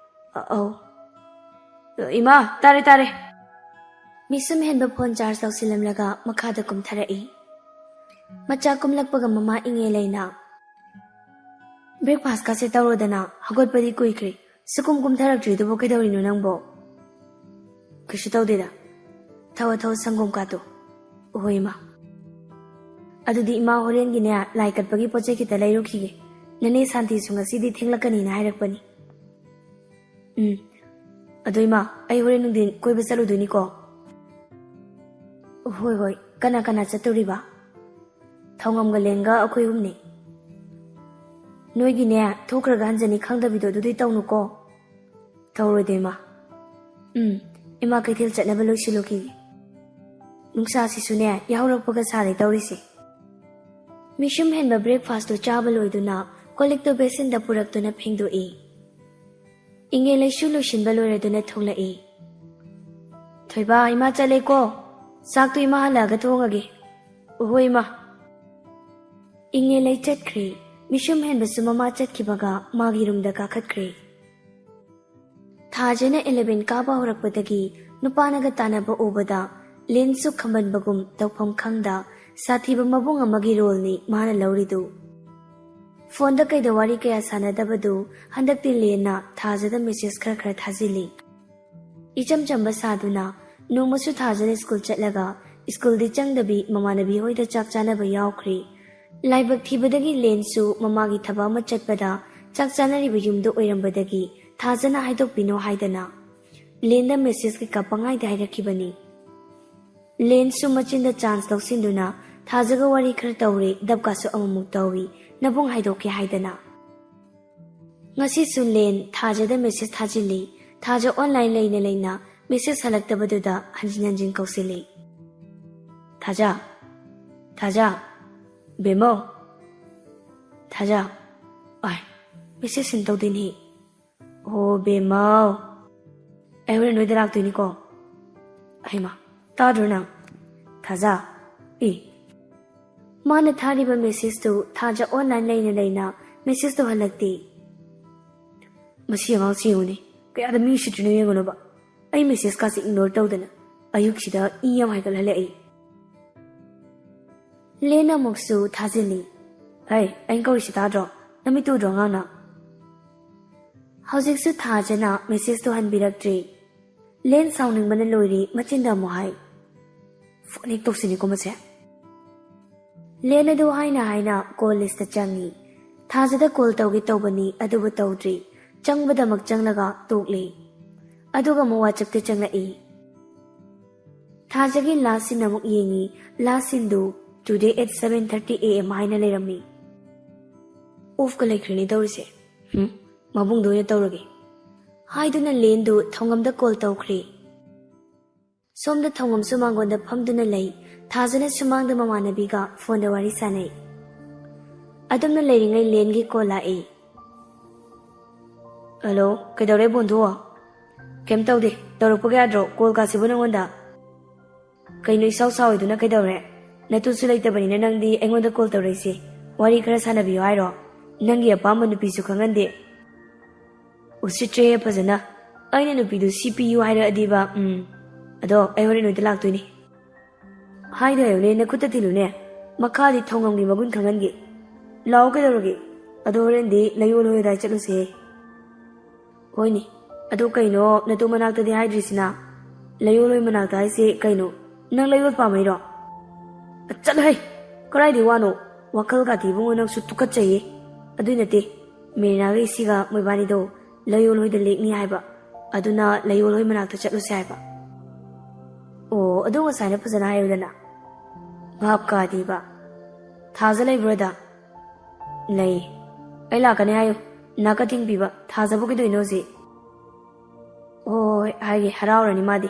"ꯑ-, ꯑꯧ꯫ ꯏꯃꯥ, ꯇꯥꯔꯦ, ꯇꯥꯔꯦ꯫" ꯃꯤꯁꯨꯝ ꯍꯦꯟꯕ ꯐꯣꯟ ꯆꯥꯔꯖ ꯇꯧꯁꯤꯜꯂꯝꯂꯒ ꯃꯈꯥꯗ ꯀꯨꯝꯊꯔꯛꯏ꯫ ꯃꯆꯥ ꯀꯨꯝꯂꯛꯄꯒ ꯃꯃꯥ ꯏꯉꯦ ꯂꯩꯅ, "ꯕ꯭ꯔꯦꯛꯐꯥꯁꯀꯁꯦ ꯇꯧꯔꯣꯗꯅ, ꯍꯧꯒꯠꯄꯗꯤ ꯀꯨꯏꯈ꯭ꯔꯦ꯫ ꯁꯨꯛꯀꯨꯝ ꯀꯨꯝꯊꯔꯛꯇ꯭ꯔꯤꯗꯨꯕꯨ ꯀꯩꯗꯧꯔꯤꯅꯣ ꯅꯪꯕꯣ?" "ꯀꯩꯁꯨ ꯇꯧꯗꯦꯗ꯫ ꯊꯧ ꯊꯧ, ꯁꯪꯒꯣꯝ ꯀꯥꯠꯇꯣ꯫" "ꯍꯣꯏ, ꯏꯃꯥ꯫" "ꯑꯗꯨꯗꯤ ꯏꯃꯥ ꯍꯣꯔꯦꯟꯒꯤꯅꯦ, ꯂꯥꯏ ꯀꯠꯄꯒꯤ ꯄꯣꯠ ꯆꯩ ꯈꯤꯇ ꯂꯩꯔꯨꯈꯤꯒꯦ꯫ ꯅꯅꯦ ꯁꯥꯟꯇꯤꯁꯨ ꯉꯁꯤꯗꯤ ꯊꯦꯡꯂꯛꯀꯅꯤꯅ ꯍꯥꯏꯔꯛꯄꯅꯤ꯫" "ꯎꯝ꯫ ꯑꯗꯣ ꯏꯃꯥ, ꯑꯩ ꯍꯣꯔꯦꯟ ꯅꯨꯡꯊꯤꯟ ꯀꯣꯏꯕ ꯆꯠꯂꯨꯗꯣꯏꯅꯤꯀꯣ꯫" "ꯍꯣꯏ, ꯍꯣꯏ꯫ ꯀꯅꯥ ꯀꯅꯥ ꯆꯠꯇꯣꯔꯤꯕ?" "ꯊꯧꯉꯝꯒ ꯂꯦꯟꯒ ꯑꯩꯈꯣꯏ ꯑꯍꯨꯝꯅꯤ꯫" "ꯅꯣꯏꯒꯤꯅꯦ, ꯊꯣꯛꯈ꯭ꯔꯒ ꯍꯟꯖꯅꯤ ꯈꯪꯗꯕꯤꯗꯣ ꯑꯗꯨꯗꯤ ꯇꯧꯅꯨꯀꯣ꯫" "ꯇꯧꯔꯣꯏꯗ, ꯏꯃꯥ꯫" "ꯎꯝ, ꯏꯃꯥ ꯀꯩꯊꯦꯜ ꯆꯠꯅꯕ ꯂꯣꯏꯁꯤꯜꯂꯨꯈꯤꯒꯦ꯫ ꯅꯨꯡꯁꯥꯁꯤꯁꯨꯅꯦ, ꯌꯥꯍꯧꯔꯛꯄꯒ ꯁꯥꯔꯦ ꯇꯧꯔꯤꯁꯦ꯫" ꯃꯤꯁꯨꯝ ꯍꯦꯟꯕ ꯕ꯭ꯔꯦꯛꯐꯥꯁꯇꯨ ꯆꯥꯕ ꯂꯣꯏꯗꯨꯅ ꯀꯣꯜ ꯂꯤꯛꯇꯨ ꯕꯦꯁꯤꯟꯗ ꯄꯨꯔꯛꯇꯨꯅ ꯐꯦꯡꯗꯣꯛꯏ꯫ ꯏꯉꯦ ꯂꯩꯁꯨ ꯂꯣꯏꯁꯤꯟꯕ ꯂꯣꯏꯔꯗꯨꯅ ꯊꯣꯛꯂꯛꯏ꯫ "ꯊꯣꯏꯕ, ꯏꯃꯥ ꯆꯠꯂꯦꯀꯣ꯫ ꯆꯥꯛꯇꯨ ꯏꯃꯥ ꯍꯜꯂꯛꯑꯒ ꯊꯣꯡꯉꯒꯦ꯫" "ꯍꯣꯏ, ꯏꯃꯥ꯫" ꯏꯉꯦ ꯂꯩ ꯆꯠꯈ꯭ꯔꯦ꯫ ꯃꯤꯁꯨꯝ ꯍꯦꯟꯕꯁꯨ ꯃꯃꯥ ꯆꯠꯈꯤꯕꯒ ꯃꯥꯒꯤ ꯔꯨꯝꯗ ꯀꯥꯈꯠꯈ꯭ꯔꯦ꯫ ꯊꯥꯖꯅ ꯏꯂꯦꯚꯦꯟ ꯀꯥꯕ ꯍꯧꯔꯛꯄꯗꯒꯤ ꯅꯨꯄꯥꯅꯒ ꯇꯥꯟꯅꯕ ꯎꯕꯗ ꯂꯦꯟꯁꯨ ꯈꯝꯕꯟꯕꯒꯨꯝ ꯇꯧꯐꯝ ꯈꯪꯗ ꯁꯥꯊꯤꯕ ꯃꯕꯨꯡ ꯑꯃꯒꯤ ꯔꯣꯜꯅꯤ ꯃꯥꯅ ꯂꯧꯔꯤꯗꯨ꯫ ꯐꯣꯟꯗ ꯀꯩꯗ ꯋꯥꯔꯤ ꯀꯌꯥ ꯁꯥꯟꯅꯗꯕꯗꯨ ꯍꯟꯗꯛꯇꯤ ꯂꯦꯟꯅ ꯊꯥꯖꯗ ꯃꯦꯁꯦꯖ ꯈꯔ ꯈꯔ ꯊꯥꯖꯤꯜꯂꯤ꯫ ꯏꯆꯝ ꯆꯝꯕ ꯁꯥꯗꯨꯅ ꯅꯣꯡꯃꯁꯨ ꯊꯥꯖꯅ ꯁ꯭ꯀꯨꯜ ꯆꯠꯂꯒ ꯁ꯭ꯀꯨꯜꯗꯤ ꯆꯪꯗꯕꯤ ꯃꯃꯥꯟꯅꯕꯤ ꯍꯣꯏꯗ ꯆꯥꯛ ꯆꯥꯅꯕ ꯌꯥꯎꯈ꯭ꯔꯤ꯫ ꯂꯥꯏꯕꯛ ꯊꯤꯕꯗꯒꯤ ꯂꯦꯟꯁꯨ ꯃꯃꯥꯒꯤ ꯊꯕꯛ ꯑꯃ ꯆꯠꯄꯗ ꯆꯥꯛ ꯆꯥꯅꯔꯤꯕ ꯌꯨꯝꯗ ꯑꯣꯏꯔꯝꯕꯗꯒꯤ ꯊꯥꯖꯅ ꯍꯥꯏꯗꯣꯛꯄꯤꯅꯣ ꯍꯥꯏꯗꯅ ꯂꯦꯟꯗ ꯃꯦꯁꯦꯖ ꯀꯩꯀꯥ ꯄꯪꯍꯥꯏꯗ ꯍꯥꯏꯔꯛꯈꯤꯕꯅꯤ꯫ ꯂꯦꯟꯁꯨ ꯃꯆꯤꯟꯗ ꯆꯥꯟꯁ ꯂꯧꯁꯤꯟꯗꯨꯅ ꯊꯥꯖꯒ ꯋꯥꯔꯤ ꯈꯔ ꯇꯧꯔꯦ, ꯗꯞꯀꯥꯁꯨ ꯑꯃꯨꯛꯃꯨꯛ ꯇꯧꯏ, ꯅꯕꯨꯡ ꯍꯥꯏꯗꯣꯛꯀꯦ ꯍꯥꯏꯗꯅ꯫ ꯉꯁꯤꯁꯨ ꯂꯦꯟ ꯊꯥꯖꯗ ꯃꯦꯁꯦꯖ ꯊꯥꯖꯤꯜꯂꯤ꯫ ꯊꯥꯖ ꯑꯣꯟꯂꯥꯏꯟ ꯂꯩꯅ ꯂꯩꯅ ꯃꯦꯁꯦꯖ ꯍꯜꯂꯛꯇꯕꯗꯨꯗ ꯍꯟꯖꯤꯟ ꯍꯟꯖꯤꯟ ꯀꯧꯁꯤꯜꯂꯤ꯫ "ꯊꯥꯖ, ꯊꯥꯖ, ꯕꯦꯝꯃꯧ, ꯊꯥꯖ, ꯑꯥꯏ, ꯃꯦꯁꯦꯖ ꯁꯤꯟ ꯇꯧꯗꯣꯏꯅꯤ꯫ ꯑꯣ ꯕꯦꯝꯃꯧ, ꯑꯩ ꯍꯣꯔꯦꯟ ꯅꯣꯏꯗ ꯂꯥꯛꯇꯣꯏꯅꯤꯀꯣ꯫" "ꯍꯩꯃꯥ, ꯇꯥꯗ꯭ꯔꯣ ꯅꯪ? ꯊꯥꯖ, ꯏ, ꯃꯥꯅ ꯊꯥꯔꯤꯕ ꯃꯦꯁꯦꯖꯇꯨ ꯊꯥꯖ ꯑꯣꯟꯂꯥꯏꯟ ꯂꯩꯅ ꯂꯩꯅ ꯃꯦꯁꯦꯖꯇꯨ ꯍꯜꯂꯛꯇꯦ꯫ ꯃꯁꯤ ꯑꯉꯥꯡꯁꯤ ꯌꯦꯡꯉꯨꯅꯦ, ꯀꯌꯥꯗ ꯃꯤ ꯎꯁꯤꯠꯇ꯭ꯔꯤꯅꯣ ꯌꯦꯡꯉꯨꯅꯣꯕ꯫ ꯑꯩ ꯃꯦꯁꯦꯖꯀꯥꯁꯦ ꯏꯒꯅꯣꯔ ꯇꯧꯗꯅ ꯑꯌꯨꯛꯁꯤꯗ ꯏ ꯌꯥꯝ ꯍꯥꯏꯒꯠꯍꯜꯂꯛꯏ꯫" ꯂꯦꯟ ꯑꯃꯨꯛꯁꯨ ꯊꯥꯖꯤꯜꯂꯤ꯫ "ꯍꯩ, ꯑꯩꯅ ꯀꯧꯔꯤꯁꯤ ꯇꯥꯗ꯭ꯔꯣ? ꯅꯃꯤꯠ ꯎꯗ꯭ꯔꯣ ꯑꯉꯥꯡꯅ?" ꯍꯧꯖꯤꯛꯁꯨ ꯊꯥꯖꯅ ꯃꯦꯁꯦꯖꯇꯣ ꯍꯟꯕꯤꯔꯛꯇ꯭ꯔꯤ꯫ ꯂꯦꯟ ꯁꯥꯎꯅꯤꯡꯕꯅ ꯂꯣꯏꯔꯤ, ꯃꯆꯤꯟꯗ ꯑꯃꯨꯛ ꯍꯥꯏ, "ꯐꯣꯟ ꯍꯦꯛ ꯇꯧꯁꯤꯟꯅꯤꯀꯣ ꯃꯁꯦ"꯫ ꯂꯦꯟ ꯑꯗꯨ ꯍꯥꯏꯅ ꯍꯥꯏꯅ ꯀꯣꯜ ꯂꯤꯁꯇ ꯆꯪꯉꯤ꯫ ꯊꯥꯖꯗ ꯀꯣꯜ ꯇꯧꯒꯦ ꯇꯧꯕꯅꯤ, ꯑꯗꯨꯕꯨ ꯇꯧꯗ꯭ꯔꯤ꯫ ꯆꯪꯕꯗꯃꯛ ꯆꯪꯂꯒ ꯇꯣꯛꯂꯤ꯫ ꯑꯗꯨꯒ ꯑꯃꯨꯛ ꯋꯥꯆꯞꯇ ꯆꯪꯂꯛꯏ꯫ ꯊꯥꯖꯒꯤ ꯂꯥꯁ ꯁꯤꯟ ꯑꯃꯨꯛ ꯌꯦꯡꯉꯤ꯫ ꯂꯥꯁ ꯁꯤꯟꯗꯨ, "Today at seven thirty A M" ꯍꯥꯏꯅ ꯂꯩꯔꯝꯃꯤ꯫ ꯑꯣꯐꯀ ꯂꯩꯈ꯭ꯔꯦꯅꯦ ꯇꯧꯔꯤꯁꯦ꯫ "ꯍꯨꯝ, ꯃꯕꯨꯡꯗ ꯑꯣꯏꯅ ꯇꯧꯔꯒꯦ" ꯍꯥꯏꯗꯨꯅ ꯂꯦꯟꯗꯨ ꯊꯧꯉꯝꯗ ꯀꯣꯜ ꯇꯧꯈ꯭ꯔꯦ꯫ ꯁꯣꯝꯗ ꯊꯧꯉꯝꯁꯨ ꯃꯥꯡꯒꯣꯟꯗ ꯐꯝꯗꯨꯅ ꯂꯩ꯫ ꯊꯥꯖꯅ ꯁꯨꯃꯥꯡꯗ ꯃꯃꯥꯟꯅꯕꯤꯒ ꯐꯣꯟꯗ ꯋꯥꯔꯤ ꯁꯥꯟꯅꯩ꯫ ꯑꯗꯨꯝꯅ ꯂꯩꯔꯤꯉꯩ ꯂꯦꯟꯒꯤ ꯀꯣꯜ ꯂꯥꯛꯏ꯫ "ꯍꯜꯂꯣ, ꯀꯩꯗꯧꯔꯦ ꯕꯣꯟꯗꯨ?" "ꯀꯩꯝ ꯇꯧꯗꯦ, ꯇꯧꯔꯛꯄꯒ ꯌꯥꯗ꯭ꯔꯣ? ꯀꯣꯜ ꯀꯥꯁꯤꯕꯨ ꯅꯉꯣꯟꯗ?" "ꯀꯩꯅꯣ ꯏꯁꯥꯎ ꯁꯥꯎꯔꯤꯗꯨꯅ ꯀꯩꯗꯧꯔꯦ? ꯅꯇꯨꯁꯨ ꯂꯩꯇꯕꯅꯤꯅ ꯅꯪꯗꯤ ꯑꯩꯉꯣꯟꯗ ꯀꯣꯜ ꯇꯧꯔꯛꯏꯁꯦ꯫ ꯋꯥꯔꯤ ꯈꯔ ꯁꯥꯟꯅꯕꯤꯌꯨ ꯍꯥꯏꯔꯣ? ꯅꯪꯒꯤ ꯑꯄꯥꯝꯕ ꯅꯨꯄꯤꯁꯨ ꯈꯪꯍꯟꯗꯦ꯫ ꯎꯁꯤꯠꯇ꯭ꯔꯦꯍꯦ ꯐꯖꯅ꯫ ꯑꯩꯅ ꯅꯨꯄꯤꯗꯨ ꯁꯤ ꯄꯤꯌꯨ ꯍꯥꯏꯔꯛꯑꯗꯤꯕ, ꯎꯝ꯫ ꯑꯗꯣ ꯑꯩ ꯍꯣꯔꯦꯟ ꯅꯣꯏꯗ ꯂꯥꯛꯇꯣꯏꯅꯤ"꯫ "ꯍꯥꯏꯗꯣ ꯍꯥꯏꯌꯨꯅꯦ, ꯅꯈꯨꯠꯇ ꯊꯤꯜꯂꯨꯅꯦ꯫ ꯃꯈꯥꯗꯤ ꯊꯧꯉꯝꯒꯤ ꯃꯒꯨꯟ ꯈꯪꯍꯟꯒꯦ꯫ ꯂꯥꯛꯑꯣ ꯀꯩꯗꯧꯔꯒꯦ? ꯑꯗꯣ ꯍꯣꯔꯦꯟꯗꯤ ꯂꯩꯌꯣꯜ ꯍꯣꯏ ꯑꯗꯥꯏ ꯆꯠꯂꯨꯁꯦ"꯫ "ꯍꯣꯏꯅꯦ, ꯑꯗꯣ ꯀꯩꯅꯣ ꯅꯇꯨ ꯃꯅꯥꯛꯇꯗꯤ ꯍꯥꯏꯗ꯭ꯔꯤꯁꯤꯅ? ꯂꯩꯌꯣꯜ ꯍꯣꯏ ꯃꯅꯥꯛꯇ ꯍꯥꯏꯁꯦ ꯀꯩꯅꯣ? ꯅꯪ ꯂꯩꯌꯣꯜ ꯄꯥꯝꯃꯩꯔꯣ?" "ꯆꯠꯂꯣꯍꯦ, ꯀꯗꯥꯏꯗꯩ ꯋꯥꯅꯣ? ꯋꯥꯈꯜ ꯀꯥꯇꯤ ꯏꯕꯨꯡꯉꯣ, ꯅꯪꯁꯨ ꯇꯨꯀꯠꯆꯩꯌꯦ꯫ ꯑꯗꯨꯏ ꯅꯠꯇꯦ, ꯃꯦꯔꯤꯅꯥꯒ ꯏꯁꯤꯒ ꯃꯣꯏꯕꯥꯅꯤꯗꯣ ꯂꯩꯌꯣꯜ ꯍꯣꯏꯗ ꯂꯦꯛꯅꯤ ꯍꯥꯏꯕ꯫ ꯑꯗꯨꯅ ꯂꯩꯌꯣꯜ ꯍꯣꯏ ꯃꯅꯥꯛꯇ ꯆꯠꯂꯨꯁꯦ ꯍꯥꯏꯕ"꯫ "ꯑꯣ, ꯑꯗꯨ ꯉꯁꯥꯏꯅ ꯐꯖꯅ ꯍꯥꯏꯌꯨꯗꯅ"꯫ ꯚꯥꯞ ꯀꯥꯗꯦꯕ꯫ "ꯊꯥꯖ ꯂꯩꯕ꯭ꯔꯣ ꯑꯗ?" "ꯂꯩ꯫ ꯑꯩ ꯂꯥꯛꯀꯅꯤ ꯍꯥꯏꯌꯨ꯫ ꯅꯥꯀ ꯊꯤꯡꯕꯤꯕ꯫ ꯊꯥꯖꯕꯨ ꯀꯩꯗꯧꯏꯅꯣ ꯍꯧꯖꯤꯛ?" "ꯍꯣꯏ, ꯍꯣꯏ, ꯍꯣꯏ, ꯍꯥꯏꯒꯦ꯫ ꯍꯔꯥꯎꯔꯅꯤ ꯃꯥꯗꯤ꯫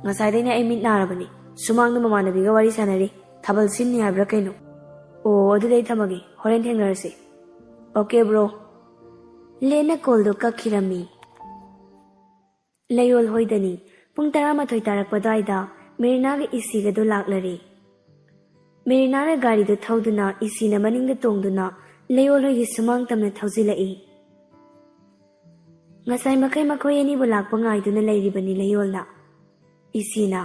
ꯉꯁꯥꯏꯗꯩꯅꯦ ꯑꯩ ꯃꯤꯠ ꯅꯥꯔꯕꯅꯤ꯫ ꯁꯨꯃꯥꯡꯗ ꯃꯃꯥꯟꯅꯕꯤꯒ ꯋꯥꯔꯤ ꯁꯥꯟꯅꯔꯤ꯫ ꯊꯥꯕꯜ ꯁꯤꯟꯅꯤ ꯍꯥꯏꯕ꯭ꯔꯥ ꯀꯩꯅꯣ꯫ ꯑꯣ, ꯑꯗꯨꯗꯤ ꯑꯩ ꯊꯝꯃꯒꯦ꯫ ꯍꯣꯔꯦꯟ ꯊꯦꯡꯅꯔꯁꯤ꯫ Okay, bro". ꯂꯦꯟꯅ ꯀꯣꯜꯗꯣ ꯀꯛꯈꯤꯔꯝꯃꯤ꯫ ꯂꯩꯌꯣꯜ ꯍꯣꯏꯗꯅꯤ꯫ ꯄꯨꯡ ꯇꯔꯥꯃꯥꯊꯣꯏ ꯇꯥꯔꯛꯄ ꯑꯗꯨꯋꯥꯏꯗ ꯃꯦꯔꯤꯅꯥꯒ ꯏꯁꯤꯒꯗꯣ ꯂꯥꯛꯂꯔꯦ꯫ ꯃꯦꯔꯤꯅꯥꯅ ꯒꯥꯔꯤꯗꯨ ꯊꯧꯗꯨꯅ ꯏꯁꯤꯅ ꯃꯅꯤꯡꯗ ꯇꯣꯡꯗꯨꯅ ꯂꯩꯌꯣꯜ ꯍꯣꯏꯒꯤ ꯁꯨꯃꯥꯡ ꯇꯝꯅ ꯊꯧꯖꯤꯜꯂꯛꯏ꯫ ꯉꯁꯥꯏ ꯃꯈꯩ ꯃꯈꯣꯏ ꯑꯅꯤꯕꯨ ꯂꯥꯛꯄ ꯉꯥꯏꯗꯨꯅ ꯂꯩꯔꯤꯕꯅꯤ ꯂꯩꯌꯣꯜꯅ꯫ ꯏꯁꯤꯅ,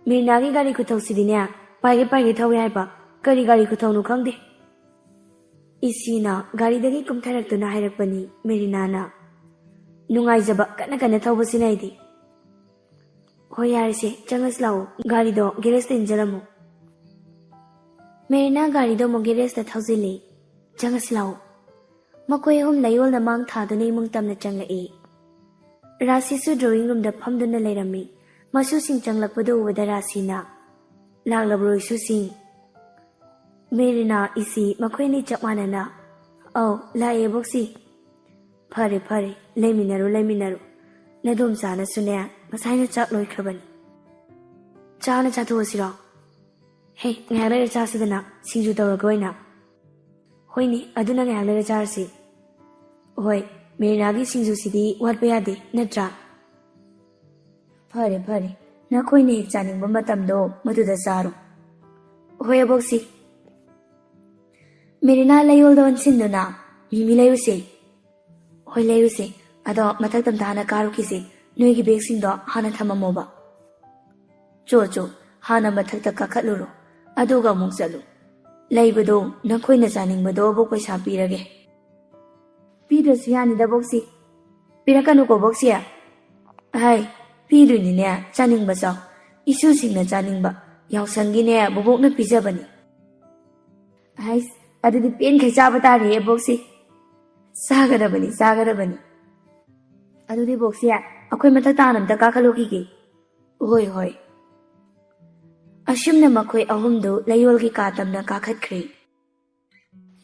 "ꯃꯤꯔꯅꯥꯒꯤ ꯒꯥꯔꯤ ꯈꯨꯊꯧꯁꯤꯗꯤꯅꯦ, ꯄꯥꯏꯒꯦ ꯄꯥꯏꯒꯦ ꯊꯧꯏ ꯍꯥꯏꯕ꯫ ꯀꯔꯤ ꯒꯥꯔꯤ ꯈꯨꯊꯧꯅꯣ ꯈꯪꯗꯦ꯫ ꯏꯁꯤꯅ ꯒꯥꯔꯤꯗꯒꯤ ꯀꯨꯝꯊꯔꯛꯇꯨꯅ ꯍꯥꯏꯔꯛꯄꯅꯤ ꯃꯦꯔꯤꯅꯥꯅ꯫ ꯅꯨꯡꯉꯥꯏꯖꯕ ꯀꯟꯅ ꯀꯟꯅ ꯊꯧꯕꯁꯤꯅ ꯑꯩꯗꯤ꯫ ꯍꯣꯏ ꯌꯥꯔꯦꯁꯦ, ꯆꯪꯉꯁꯤ ꯂꯥꯛꯑꯣ, ꯒꯥꯔꯤꯗꯣ ꯒꯦꯔꯦꯖꯇ ꯏꯟꯖꯔꯝꯃꯣ꯫ ꯃꯦꯔꯤꯅꯥ ꯒꯥꯔꯤꯗꯣ ꯑꯃꯨꯛ ꯒꯦꯔꯦꯖꯇ ꯊꯧꯖꯤꯜꯂꯤ꯫ ꯆꯪꯉꯁꯤ ꯂꯥꯛꯑꯣ꯫ ꯃꯈꯣꯏ ꯑꯍꯨꯝ ꯂꯩꯌꯣꯜꯗ ꯃꯥꯡ ꯊꯥꯗꯨꯅ ꯏꯃꯨꯡ ꯇꯝꯅ ꯆꯪꯂꯛꯏ꯫ ꯔꯥꯁꯤꯁꯨ ꯗ꯭ꯔꯣꯌꯤꯡ ꯔꯨꯝꯗ ꯐꯝꯗꯨꯅ ꯂꯩꯔꯝꯃꯤ꯫ ꯃꯁꯨꯁꯤꯡ ꯆꯪꯂꯛꯄꯗꯨ ꯎꯕꯗ ꯔꯥꯁꯤꯅ, "ꯂꯥꯛꯂꯕ꯭ꯔꯣ ꯏꯁꯨꯁꯤꯡ?" ꯃꯦꯔꯤꯅꯥ, ꯏꯁꯤ ꯃꯈꯣꯏ ꯑꯅꯤ ꯆꯞ ꯃꯥꯟꯅꯅ, "ꯑꯧ, ꯂꯥꯛꯑꯦ ꯕꯣꯛꯁꯤ꯫" "ꯐꯔꯦ, ꯐꯔꯦ, ꯂꯩꯃꯤꯟꯅꯔꯨ, ꯂꯩꯃꯤꯟꯅꯔꯨ꯫ ꯅꯗꯣꯝꯆꯥꯅꯁꯨꯅꯦ, ꯉꯁꯥꯏꯅ ꯆꯥꯛ ꯂꯣꯏꯈ꯭ꯔꯕꯅꯤ꯫ ꯆꯥꯅ ꯆꯥꯊꯣꯛꯑꯁꯤꯔꯣ?" "ꯍꯦ, ꯉꯥꯏꯍꯥꯛ ꯂꯩꯔ ꯆꯥꯁꯤꯗꯅ, ꯁꯤꯡꯖꯨ ꯇꯧꯔꯒ ꯑꯣꯏꯅ꯫" "ꯍꯣꯏꯅꯦ, ꯑꯗꯨꯅ ꯉꯥꯏꯍꯥꯛ ꯂꯩꯔ ꯆꯥꯔꯁꯤ꯫" "ꯍꯣꯏ, ꯃꯦꯔꯤꯅꯥꯒꯤ ꯁꯤꯡꯖꯨꯁꯤꯗꯤ ꯋꯥꯠꯄ ꯌꯥꯗꯦ, ꯅꯠꯇ꯭ꯔꯥ?" "ꯐꯔꯦ, ꯐꯔꯦ, ꯅꯈꯣꯏꯅ ꯍꯦꯛ ꯆꯥꯅꯤꯡꯕ ꯃꯇꯝꯗꯣ ꯃꯗꯨꯗ ꯆꯥꯔꯣ꯫" "ꯍꯣꯏ, ꯑꯕꯣꯛꯁꯤ꯫" ꯃꯦꯔꯤꯅꯥ ꯂꯩꯌꯣꯜꯗ ꯑꯣꯟꯁꯤꯟꯗꯨꯅ, "ꯃꯤꯃꯤ ꯂꯩꯔꯨꯁꯦ꯫" "ꯍꯣꯏ, ꯂꯩꯔꯨꯁꯦ꯫ ꯑꯗꯣ ꯃꯊꯛꯇ ꯑꯝꯇ ꯍꯥꯟꯅ ꯀꯥꯔꯨꯈꯤꯁꯦ꯫ ꯅꯣꯏꯒꯤ ꯕꯦꯒꯁꯤꯡꯗꯣ ꯍꯥꯟꯅ ꯊꯝꯃꯝꯃꯣꯕ꯫ ꯆꯣ, ꯆꯣ, ꯍꯥꯟꯅ ꯃꯊꯛꯇ ꯀꯥꯈꯠꯂꯨꯔꯣ꯫ ꯑꯗꯨꯒ ꯑꯃꯨꯛ ꯆꯠꯂꯨ꯫ ꯂꯩꯕꯗꯣ ꯅꯈꯣꯏꯅ ꯆꯥꯅꯤꯡꯕꯗꯣ ꯑꯕꯣꯛ ꯄꯩꯁꯥ ꯄꯤꯔꯒꯦ꯫" "ꯄꯤꯗ꯭ꯔꯁꯨ ꯌꯥꯅꯤꯗ, ꯕꯣꯛꯁꯤ꯫" "ꯄꯤꯔꯛꯀꯅꯨꯀꯣ, ꯕꯣꯛꯁꯤ꯫" "ꯍꯥꯏ, ꯄꯤꯗꯣꯏꯅꯤꯅꯦ, ꯆꯥꯅꯤꯡꯕ ꯆꯥꯎ꯫ ꯏꯁꯨꯁꯤꯡꯅ ꯆꯥꯅꯤꯡꯕ ꯌꯥꯎꯁꯪꯒꯤꯅꯦ, ꯕꯣꯕꯣꯛꯅ ꯄꯤꯖꯕꯅꯤ꯫" "ꯍꯥꯏꯁ, ꯑꯗꯨꯗꯤ ꯄꯦꯟꯈꯩ ꯆꯥꯕ ꯇꯥꯔꯦ, ꯕꯣꯛꯁꯤ꯫" "ꯆꯥꯒꯗꯕꯅꯤ, ꯆꯥꯒꯗꯕꯅꯤ꯫" "ꯑꯗꯨꯗꯤ ꯕꯣꯛꯁꯤ, ꯑꯩꯈꯣꯏ ꯃꯊꯛ ꯇꯥꯅ ꯑꯝꯇ ꯀꯥꯈꯠꯂꯨꯈꯤꯒꯦ꯫" "ꯍꯣꯏ, ꯍꯣꯏ꯫" ꯑꯁꯨꯝꯅ ꯃꯈꯣꯏ ꯑꯍꯨꯝꯗꯨ ꯂꯩꯌꯣꯜꯒꯤ ꯀꯥ ꯇꯝꯅ ꯀꯥꯈꯠꯈ꯭ꯔꯦ꯫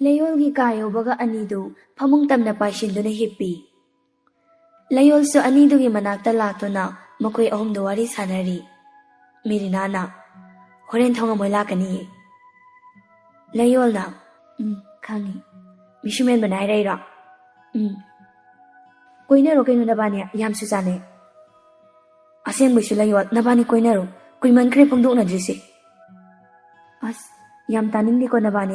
ꯂꯩꯌꯣꯜꯒꯤ ꯀꯥ ꯌꯧꯕꯒ ꯑꯅꯤꯗꯨ ꯐꯃꯨꯡ ꯇꯝꯅ ꯄꯥꯏꯁꯤꯟꯗꯨꯅ ꯍꯤꯞꯄꯤ꯫ ꯂꯩꯌꯣꯜꯁꯨ ꯑꯅꯤꯗꯨꯒꯤ ꯃꯅꯥꯛꯇ ꯂꯥꯛꯇꯨꯅ ꯃꯈꯣꯏ ꯑꯍꯨꯝꯗꯨ ꯋꯥꯔꯤ ꯁꯥꯟꯅꯔꯤ꯫ ꯃꯦꯔꯤꯅꯥꯅ, "ꯍꯣꯔꯦꯟ ꯊꯣꯡꯉꯝꯃꯣꯏ ꯂꯥꯛꯀꯅꯤꯌꯦ꯫" ꯂꯩꯌꯣꯜꯅ, "ꯎꯝ, ꯈꯪꯉꯤ꯫ ꯃꯤꯁꯨ ꯃꯦꯟꯕꯅ ꯍꯥꯏꯔꯛꯏꯔꯣ?" "ꯎꯝ꯫ ꯀꯣꯏꯅꯔꯣ ꯀꯩꯅꯣ ꯅꯕꯥꯅꯤ, ꯌꯥꯝꯁꯨ ꯆꯥꯅꯩ꯫" "ꯑꯁꯦꯡꯕꯩꯁꯨ ꯂꯩꯌꯣꯜ, ꯅꯕꯥꯅꯤ ꯀꯣꯏꯅꯔꯣ꯫ ꯀꯨꯏꯃꯟꯈ꯭ꯔꯦ ꯐꯣꯡꯗꯣꯛꯅꯗ꯭ꯔꯤꯁꯦ꯫" "ꯑꯁ, ꯌꯥꯝ ꯇꯥꯅꯤꯡꯗꯦꯀꯣ ꯅꯕꯥꯅꯤ꯫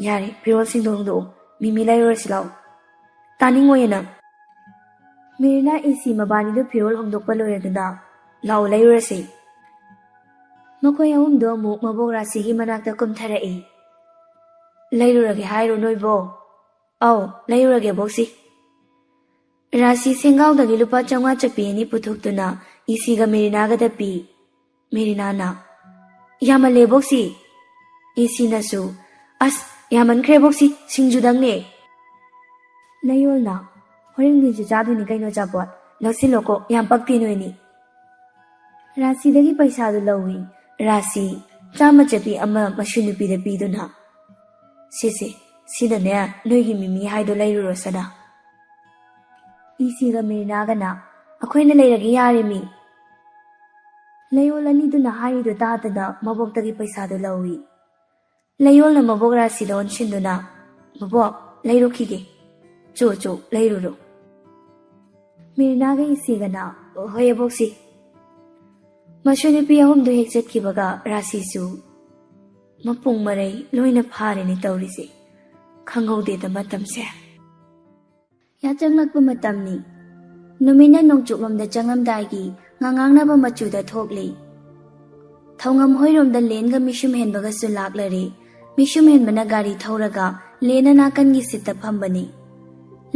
ꯌꯥꯔꯦ, ꯐꯤꯔꯣꯜꯁꯤꯡꯗꯣ ꯍꯣꯡꯗꯣꯛꯑꯣ꯫ ꯃꯤꯃꯤ ꯂꯩꯔꯨꯔꯁꯤ ꯂꯥꯛꯑꯣ꯫" "ꯇꯥꯅꯤꯡꯉꯣꯏꯌꯦ ꯅꯪ꯫" ꯃꯦꯔꯤꯅꯥ ꯏꯁꯤ ꯃꯕꯥꯅꯤꯗꯨ ꯐꯤꯔꯣꯜ ꯍꯣꯡꯗꯣꯛꯄ ꯂꯣꯏꯔꯗꯨꯅ, "ꯂꯥꯛꯑꯣ, ꯂꯩꯔꯨꯔꯁꯤ꯫" ꯃꯈꯣꯏ ꯑꯍꯨꯝꯗꯣ ꯑꯃꯨꯛ ꯃꯕꯣꯛ ꯔꯥꯁꯤꯒꯤ ꯃꯅꯥꯛꯇ ꯀꯨꯝꯊꯔꯛꯏ꯫ "ꯂꯩꯔꯨꯔꯒꯦ ꯍꯥꯏꯔꯣ ꯅꯣꯏꯕꯣ?" "ꯑꯧ, ꯂꯩꯔꯨꯔꯒꯦ ꯕꯣꯛꯁꯤ꯫" ꯔꯥꯁꯤ ꯁꯦꯡꯒꯥꯎꯗꯒꯤ ꯂꯨꯄꯥ ꯆꯥꯝꯃꯉꯥ ꯆꯠꯄꯤ ꯑꯅꯤ ꯄꯨꯊꯣꯛꯇꯨꯅ ꯏꯁꯤꯒ ꯃꯦꯔꯤꯅꯥꯒꯗ ꯄꯤ꯫ ꯃꯦꯔꯤꯅꯥꯅ, "ꯌꯥꯝꯃꯜꯂꯦ ꯕꯣꯛꯁꯤ꯫" ꯏꯁꯤꯅꯁꯨ, "ꯑꯁ, ꯌꯥꯝꯃꯟꯈ꯭ꯔꯦ ꯕꯣꯛꯁꯤ, ꯁꯤꯡꯖꯨꯗꯪꯅꯦ꯫" ꯂꯩꯌꯣꯜꯅ, "ꯍꯣꯔꯦꯟ ꯁꯤꯡꯖꯨ ꯆꯥꯗꯣꯏꯅꯤ ꯀꯩꯅꯣ ꯑꯆꯥꯄꯣꯠ, ꯂꯧꯁꯤꯜꯂꯣꯀꯣ, ꯌꯥꯝ ꯄꯛꯇꯦ ꯅꯣꯏꯅꯤ꯫" ꯔꯥꯁꯤꯗꯒꯤ ꯄꯩꯁꯥꯗꯨ ꯂꯧꯏ꯫ ꯔꯥꯁꯤ ꯆꯥꯝꯃ ꯆꯠꯄꯤ ꯑꯃ ꯃꯁꯨ ꯅꯨꯄꯤꯗ ꯄꯤꯗꯨꯅ, "ꯁꯤꯁꯦ, ꯁꯤꯗꯅꯦ ꯅꯣꯏꯒꯤ ꯃꯤꯃꯤ ꯍꯥꯏꯗꯣ ꯂꯩꯔꯨꯔꯣ ꯁꯅꯥ꯫" ꯏꯁꯤꯒ ꯃꯦꯔꯤꯅꯥꯒꯅ, "ꯑꯩꯈꯣꯏꯅ ꯂꯩꯔꯒꯦ ꯌꯥꯔꯦ ꯃꯤ꯫" ꯂꯩꯌꯣꯜ ꯑꯅꯤꯗꯨꯅ ꯍꯥꯏꯔꯤꯗꯨ ꯇꯥꯗꯅ ꯃꯕꯣꯛꯇꯒꯤ ꯄꯩꯁꯥꯗꯨ ꯂꯧꯏ꯫ ꯂꯩꯌꯣꯜꯅ ꯃꯕꯣꯛ ꯔꯥꯁꯤꯗ ꯑꯣꯟꯁꯤꯟꯗꯨꯅ, "ꯃꯕꯣꯛ, ꯂꯩꯔꯨꯈꯤꯒꯦ꯫ ꯆꯣ, ꯆꯣ, ꯂꯩꯔꯨꯔꯣ꯫" ꯃꯦꯔꯤꯅꯥꯒ ꯏꯁꯤꯒꯅ, "ꯍꯣꯏ ꯑꯕꯣꯛꯁꯤ꯫" ꯃꯁꯨ ꯅꯨꯄꯤ ꯑꯍꯨꯝꯗꯨ ꯍꯦꯛ ꯆꯠꯈꯤꯕꯒ ꯔꯥꯁꯤꯁꯨ ꯃꯄꯨꯡ ꯃꯔꯩ ꯂꯣꯏꯅ ꯐꯥꯔꯦꯅꯦ ꯇꯧꯔꯤꯁꯦ꯫ ꯈꯪꯍꯧꯗꯦꯗ ꯃꯇꯝꯁꯦ꯫ ꯌꯥꯆꯪꯂꯛꯄ ꯃꯇꯝꯅꯤ꯫ ꯅꯨꯃꯤꯠꯅ ꯅꯣꯡꯆꯨꯞꯂꯣꯝꯗ ꯆꯪꯂꯝꯗꯥꯏꯒꯤ ꯉꯥꯉꯥꯡꯅꯕ ꯃꯆꯨꯗ ꯊꯣꯛꯂꯤ꯫ ꯊꯧꯉꯝ ꯍꯣꯏꯔꯣꯝꯗ ꯂꯦꯟꯒ ꯃꯤꯁꯨꯝ ꯍꯦꯟꯕꯒꯁꯨ ꯂꯥꯛꯂꯔꯦ꯫ ꯃꯤꯁꯨꯝ ꯍꯦꯟꯕꯅ ꯒꯥꯔꯤ ꯊꯧꯔꯒ ꯂꯦꯟꯅ ꯅꯥꯀꯟꯒꯤ ꯁꯤꯠꯇ ꯐꯝꯕꯅꯤ꯫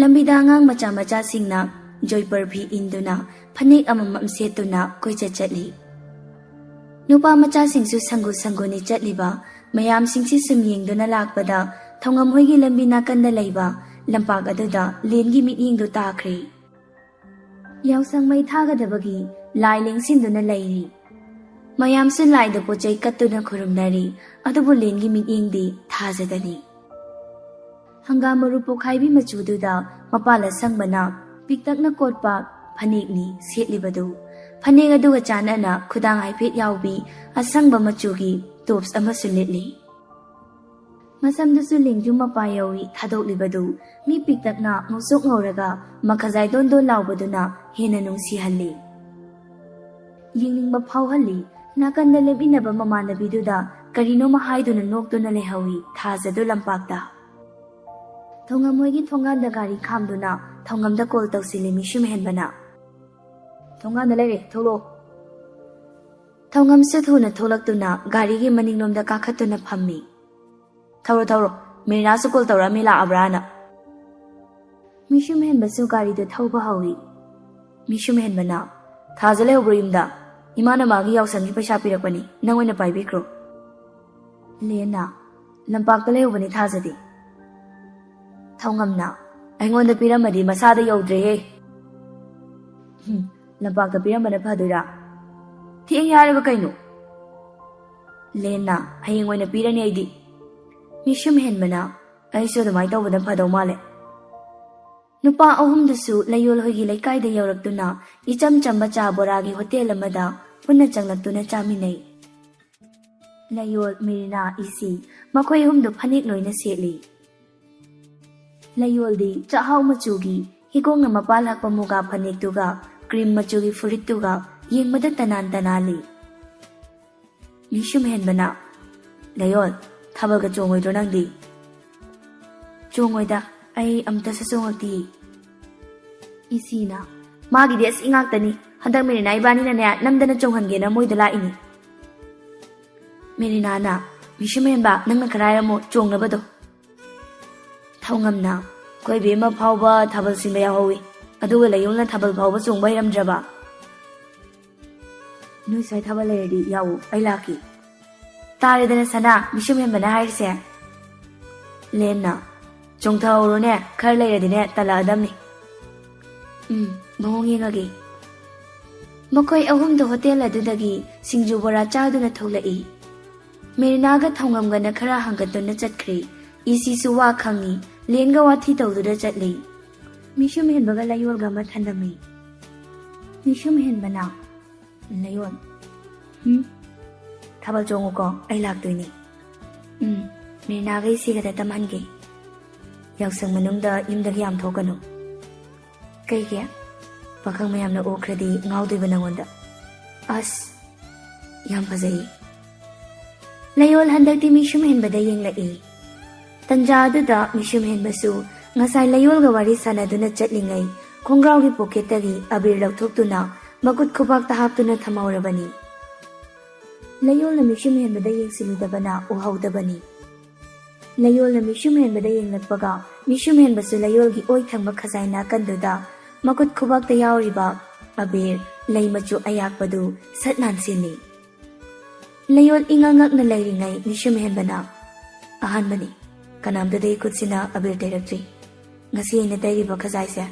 ꯂꯝꯕꯤꯗ ꯑꯉꯥꯡ ꯃꯆꯥ ꯃꯆꯥꯁꯤꯡꯅ ꯖꯣꯏꯄꯔ ꯐꯤ ꯏꯟꯗꯨꯅ ꯐꯅꯦꯛ ꯑꯃꯃꯝ ꯁꯦꯠꯇꯨꯅ ꯀꯣꯏꯆꯠ ꯆꯠꯂꯤ꯫ ꯅꯨꯄꯥ ꯃꯆꯥꯁꯤꯡꯁꯨ ꯁꯪꯒꯨ ꯁꯪꯒꯨꯅꯤ ꯆꯠꯂꯤꯕ꯫ ꯃꯌꯥꯝꯁꯤꯡꯁꯤ ꯁꯨꯝ ꯌꯦꯡꯗꯨꯅ ꯂꯥꯛꯄꯗ ꯊꯧꯉꯝ ꯍꯣꯏꯒꯤ ꯂꯝꯕꯤ ꯅꯥꯀꯟꯗ ꯂꯩꯕ ꯂꯝꯄꯥꯛ ꯑꯗꯨꯗ ꯂꯦꯟꯒꯤ ꯃꯤꯠꯌꯦꯡꯗꯨ ꯇꯥꯈ꯭ꯔꯦ꯫ ꯌꯥꯎꯁꯪ ꯃꯩ ꯊꯥꯒꯗꯕꯒꯤ ꯂꯥꯏ ꯂꯦꯡꯁꯤꯟꯗꯨꯅ ꯂꯩꯔꯤ꯫ ꯃꯌꯥꯝꯁꯨ ꯂꯥꯏꯗ ꯄꯣꯠ ꯆꯩ ꯀꯠꯇꯨꯅ ꯈꯨꯔꯨꯝꯅꯔꯤ, ꯑꯗꯨꯕꯨ ꯂꯦꯟꯒꯤ ꯃꯤꯠꯌꯦꯡꯗꯤ ꯊꯥꯖꯗꯅꯤ꯫ ꯍꯪꯒꯥꯝ ꯃꯔꯨ ꯄꯣꯛꯈꯥꯏꯕꯤ ꯃꯆꯨꯗꯨꯗ ꯃꯄꯥꯜ ꯑꯁꯪꯕꯅ ꯄꯤꯛꯇꯛꯅ ꯀꯣꯠꯄ ꯐꯅꯦꯛꯅꯤ ꯁꯦꯠꯂꯤꯕꯗꯨ꯫ ꯐꯅꯦꯛ ꯑꯗꯨꯒ ꯆꯥꯟꯅꯅ ꯈꯨꯗꯥꯡ ꯍꯥꯏꯐꯦꯠ ꯌꯥꯎꯕꯤ ꯑꯁꯪꯕ ꯃꯆꯨꯒꯤ ꯇꯣꯞꯁ ꯑꯃꯁꯨ ꯂꯤꯠꯂꯤ꯫ ꯃꯁꯝꯗꯨꯁꯨ ꯂꯦꯡꯖꯨꯝ ꯃꯄꯥ ꯌꯧꯏ ꯊꯥꯗꯣꯛꯂꯤꯕꯗꯨ꯫ ꯃꯤ ꯄꯤꯛꯇꯛꯅ ꯉꯧꯁꯣꯛ ꯉꯧꯔꯒ ꯃꯈꯖꯥꯏ ꯗꯣꯟ ꯗꯣꯟ ꯂꯥꯎꯕꯗꯨꯅ ꯍꯦꯟꯅ ꯅꯨꯡꯁꯤꯍꯜꯂꯤ꯫ ꯌꯦꯡꯅꯤꯡꯕ ꯐꯥꯎꯍꯜꯂꯤ꯫ ꯅꯥꯀꯟꯗ ꯂꯦꯞꯃꯤꯟꯅꯕ ꯃꯃꯥꯟꯅꯕꯤꯗꯨꯗ ꯀꯔꯤꯅꯣꯃ ꯍꯥꯏꯗꯨꯅ ꯅꯣꯛꯇꯨꯅ ꯂꯩꯍꯧꯏ ꯊꯥꯖꯗꯨ ꯂꯝꯄꯥꯛꯇ꯫ ꯊꯧꯉꯝ ꯍꯣꯏꯒꯤ ꯊꯣꯡꯒꯥꯟꯗ ꯒꯥꯔꯤ ꯈꯥꯝꯗꯨꯅ ꯊꯧꯉꯝꯗ ꯀꯣꯜ ꯇꯧꯁꯤꯜꯂꯤ ꯃꯤꯁꯨꯝ ꯍꯦꯟꯕꯅ꯫ "ꯊꯣꯡꯒꯥꯟꯗ ꯂꯩꯔꯦ, ꯊꯣꯛꯂꯛꯑꯣ꯫" ꯊꯧꯉꯝꯁꯨ ꯊꯨꯅ ꯊꯣꯛꯂꯛꯇꯨꯅ ꯒꯥꯔꯤꯒꯤ ꯃꯅꯤꯡꯂꯣꯝꯗ ꯀꯥꯈꯠꯇꯨꯅ ꯐꯝꯃꯤ꯫ "ꯊꯧꯔꯣ, ꯊꯧꯔꯣ, ꯃꯤꯔꯤꯅꯥꯁꯨ ꯀꯣꯜ ꯇꯧꯔꯛꯑꯝꯃꯤ, ꯂꯥꯛꯑꯕ꯭ꯔꯥꯅ?" ꯃꯤꯁꯨꯝ ꯍꯦꯟꯕꯁꯨ ꯒꯥꯔꯤꯗꯨ ꯊꯧꯕ ꯍꯧꯏ꯫ ꯃꯤꯁꯨꯝ ꯍꯦꯟꯕꯅ, "ꯊꯥꯖ ꯂꯩꯍꯧꯕ꯭ꯔꯣ ꯌꯨꯝꯗ? ꯏꯃꯥꯅ ꯃꯥꯒꯤ ꯌꯥꯎꯁꯪꯒꯤ ꯄꯩꯁꯥ ꯄꯤꯔꯛꯄꯅꯤ, ꯅꯪ ꯑꯣꯏꯅ ꯄꯥꯏꯕꯤꯈ꯭ꯔꯣ꯫" ꯂꯦꯟꯅ, "ꯂꯝꯄꯥꯛꯇ ꯂꯩꯍꯧꯕꯅꯤ ꯊꯥꯖꯗꯤ꯫" ꯊꯧꯉꯝꯅ, "ꯑꯩꯉꯣꯟꯗ ꯄꯤꯔꯝꯃꯗꯤ ꯃꯁꯥꯗ ꯌꯧꯗ꯭ꯔꯦꯍꯦ꯫" "ꯍꯨꯝ, ꯂꯝꯄꯥꯛꯇ ꯄꯤꯔꯝꯕꯅ ꯐꯗꯣꯏꯔꯥ? ꯊꯦꯡꯉꯦ ꯍꯥꯏꯔꯒ ꯀꯩꯅꯣ?" ꯂꯦꯟꯅ, "ꯍꯌꯦꯡ ꯑꯣꯏꯅ ꯄꯤꯔꯅꯤ ꯑꯩꯗꯤ꯫" ꯃꯤꯁꯨꯝ ꯍꯦꯟꯕꯅ, "ꯑꯩꯁꯨ ꯑꯗꯨꯃꯥꯏꯅ ꯇꯧꯕꯅ ꯐꯗꯧ ꯃꯥꯜꯂꯦ꯫" ꯅꯨꯄꯥ ꯑꯍꯨꯝꯗꯨꯁꯨ ꯂꯩꯌꯣꯜ ꯍꯣꯏꯒꯤ ꯂꯩꯀꯥꯏꯗ ꯌꯧꯔꯛꯇꯨꯅ ꯏꯆꯝ ꯆꯝꯕ ꯆꯥ ꯕꯣꯔꯥꯒꯤ ꯍꯣꯇꯦꯜ ꯑꯃꯗ ꯄꯨꯟꯅ ꯆꯪꯂꯛꯇꯨꯅ ꯆꯥꯃꯤꯟꯅꯩ꯫ ꯂꯩꯌꯣꯜ, ꯃꯤꯔꯤꯅꯥ, ꯏꯁꯤ, ꯃꯈꯣꯏ ꯑꯍꯨꯝꯗꯨ ꯐꯅꯦꯛ ꯂꯣꯏꯅ ꯁꯦꯠꯂꯤ꯫ ꯂꯩꯌꯣꯜꯗꯤ ꯆꯥꯛꯍꯥꯎ ꯃꯆꯨꯒꯤ ꯍꯤꯒꯣꯛꯅ ꯃꯄꯥꯜ ꯍꯛꯄ ꯃꯨꯒꯥ ꯐꯅꯦꯛꯇꯨꯒ ꯀ꯭ꯔꯤꯝ ꯃꯆꯨꯒꯤ ꯐꯨꯔꯤꯠꯇꯨꯒ ꯌꯦꯡꯕꯗ ꯇꯅꯥꯟ ꯇꯅꯥꯜꯂꯤ꯫ ꯃꯤꯁꯨꯝ ꯍꯦꯟꯕꯅ, "ꯂꯩꯌꯣꯜ, ꯊꯥꯕꯜꯒ ꯆꯣꯡꯉꯣꯏꯗ꯭ꯔꯣ ꯅꯪꯗꯤ?" "ꯆꯣꯡꯉꯣꯏꯗ, ꯑꯩ ꯑꯝꯇꯁꯨ ꯆꯣꯡꯉꯛꯇꯤꯌꯦ꯫" ꯏꯁꯤꯅ, "ꯃꯥꯒꯤꯗꯤ ꯑꯁꯤ ꯉꯥꯛꯇꯅꯤ, ꯍꯟꯗꯛ ꯃꯦꯔꯤꯅꯥ ꯏꯕꯥꯅꯤꯅꯅꯦ ꯅꯝꯗꯅ ꯆꯣꯡꯍꯟꯒꯦꯅ ꯃꯣꯏꯗ ꯂꯥꯛꯏꯅꯤ꯫" ꯃꯦꯔꯤꯅꯥꯅ, "ꯃꯤꯁꯨꯝ ꯍꯦꯟꯕ, ꯅꯪꯅ ꯈꯔ ꯍꯥꯏꯔꯝꯃꯣ ꯆꯣꯡꯅꯕꯗꯣ꯫" ꯊꯧꯉꯝꯅ, "ꯑꯩꯈꯣꯏ ꯕꯦꯝꯃ ꯐꯥꯎꯕ ꯊꯥꯕꯜ ꯁꯤꯟꯕ ꯌꯥꯎꯍꯧꯋꯤ, ꯑꯗꯨꯒ ꯂꯩꯌꯣꯜꯅ ꯊꯥꯕꯜ ꯐꯥꯎꯕ ꯆꯣꯡꯕ ꯍꯩꯔꯝꯗ꯭ꯔꯕ?" "ꯅꯣꯏ ꯁ꯭ꯋꯥꯏ ꯊꯥꯕꯜ ꯂꯩꯔꯗꯤ ꯌꯥꯎꯎ, ꯑꯩ ꯂꯥꯛꯀꯦ꯫" "ꯇꯥꯔꯦꯗꯅ ꯁꯅꯥ, ꯃꯤꯁꯨꯝ ꯍꯦꯟꯕꯅ ꯍꯥꯏꯔꯤꯁꯦ꯫" ꯂꯦꯟꯅ, "ꯆꯣꯡꯊꯍꯧꯔꯣꯅꯦ, ꯈꯔ ꯂꯩꯔꯗꯤꯅꯦ ꯇꯜꯂꯛꯑꯗꯝꯅꯤ꯫" "ꯎꯝ, ꯃꯑꯣꯡ ꯌꯦꯡꯉꯒꯦ꯫" ꯃꯈꯣꯏ ꯑꯍꯨꯝꯗꯣ ꯍꯣꯇꯦꯜ ꯑꯗꯨꯗꯒꯤ ꯁꯤꯡꯖꯨ ꯕꯣꯔꯥ ꯆꯥꯗꯨꯅ ꯊꯣꯛꯂꯛꯏ꯫ ꯃꯦꯔꯤꯅꯥꯒ ꯊꯧꯉꯝꯒꯅ ꯈꯔ ꯍꯥꯡꯒꯠꯇꯨꯅ ꯆꯠꯈ꯭ꯔꯦ꯫ ꯏꯁꯤꯁꯨ ꯋꯥ ꯈꯪꯉꯤ, ꯂꯦꯟꯒ ꯋꯥꯊꯤ ꯇꯧꯗꯨꯅ ꯆꯠꯂꯤ꯫ ꯃꯤꯁꯨꯝ ꯍꯦꯟꯕꯒ ꯂꯩꯌꯣꯜꯒ ꯑꯃ ꯊꯟꯗꯝꯃꯤ꯫ ꯃꯤꯁꯨꯝ ꯍꯦꯟꯕꯅ, "ꯂꯩꯌꯣꯜ꯫" "ꯎꯝ?" "ꯊꯥꯕꯜ ꯆꯣꯡꯉꯨꯀꯣ, ꯑꯩ ꯂꯥꯛꯇꯣꯏꯅꯦ꯫" "ꯎꯝ, ꯃꯦꯔꯤꯅꯥꯒ ꯏꯁꯤꯒꯗ ꯇꯝꯍꯟꯒꯦ꯫ ꯌꯥꯎꯁꯪ ꯃꯅꯨꯡꯗ ꯌꯨꯝꯗꯒꯤ ꯌꯥꯝ ꯊꯣꯛꯀꯅꯨ꯫" "ꯀꯩꯒꯤ? ꯄꯥꯈꯪ ꯃꯌꯥꯝꯅ ꯎꯈ꯭ꯔꯗꯤ ꯉꯥꯎꯗꯣꯏꯕ ꯅꯉꯣꯟꯗ꯫" "ꯑꯁ, ꯌꯥꯝ ꯐꯖꯩ꯫" ꯂꯩꯌꯣꯜ ꯍꯟꯗꯛꯇꯤ ꯃꯤꯁꯨꯝ ꯍꯦꯟꯕꯗ ꯌꯦꯡꯂꯛꯏ꯫ ꯇꯟꯖꯥ ꯑꯗꯨꯗ ꯃꯤꯁꯨꯝ ꯍꯦꯟꯕꯁꯨ ꯉꯁꯥꯏ ꯂꯩꯌꯣꯜꯒ ꯋꯥꯔꯤ ꯁꯥꯟꯅꯗꯨꯅ ꯆꯠꯂꯤꯉꯩ ꯈꯣꯡꯒ꯭ꯔꯥꯎꯒꯤ ꯄꯣꯀꯦꯠꯇꯒꯤ ꯑꯕꯤꯔ ꯂꯧꯊꯣꯛꯇꯨꯅ ꯃꯈꯨꯠ ꯈꯨꯕꯥꯛꯇ ꯍꯥꯞꯇꯨꯅ ꯊꯝꯍꯧꯔꯕꯅꯤ꯫ ꯂꯌꯣꯜꯅ ꯃꯤꯁꯨꯝ ꯍꯦꯟꯕꯗ ꯌꯦꯡꯁꯤꯜꯂꯨꯗꯕꯅ ꯎꯍꯧꯗꯕꯅꯤ꯫ ꯂꯌꯣꯜꯅ ꯃꯤꯁꯨꯝ ꯍꯦꯟꯕꯗ ꯌꯦꯡꯂꯛꯄꯒ, ꯃꯤꯁꯨꯝ ꯍꯦꯟꯕꯁꯨ ꯂꯌꯣꯜꯒꯤ ꯑꯣꯏ ꯊꯪꯕ ꯈꯖꯥꯏ ꯅꯥꯀꯟꯗꯨꯗ ꯃꯈꯨꯠ ꯈꯨꯕꯥꯛꯇ ꯌꯥꯎꯔꯤꯕ ꯑꯕꯤꯔ ꯂꯩ ꯃꯆꯨ ꯑꯌꯥꯛꯄꯗꯨ ꯁꯠ ꯅꯥꯟꯁꯤꯜꯂꯤ꯫ ꯂꯌꯣꯜ ꯏꯉꯛ ꯉꯛꯅ ꯂꯩꯔꯤꯉꯩ ꯃꯤꯁꯨꯝ ꯍꯦꯟꯕꯅ, "ꯑꯍꯥꯟꯕꯅꯤ, ꯀꯅꯥꯝꯇꯗ ꯑꯩ ꯈꯨꯠꯁꯤꯅ ꯑꯕꯤꯔ ꯇꯩꯔꯛꯇ꯭ꯔꯤ꯫ ꯉꯁꯤ ꯑꯩꯅ ꯇꯩꯔꯤꯕ ꯈꯖꯥꯏꯁꯦ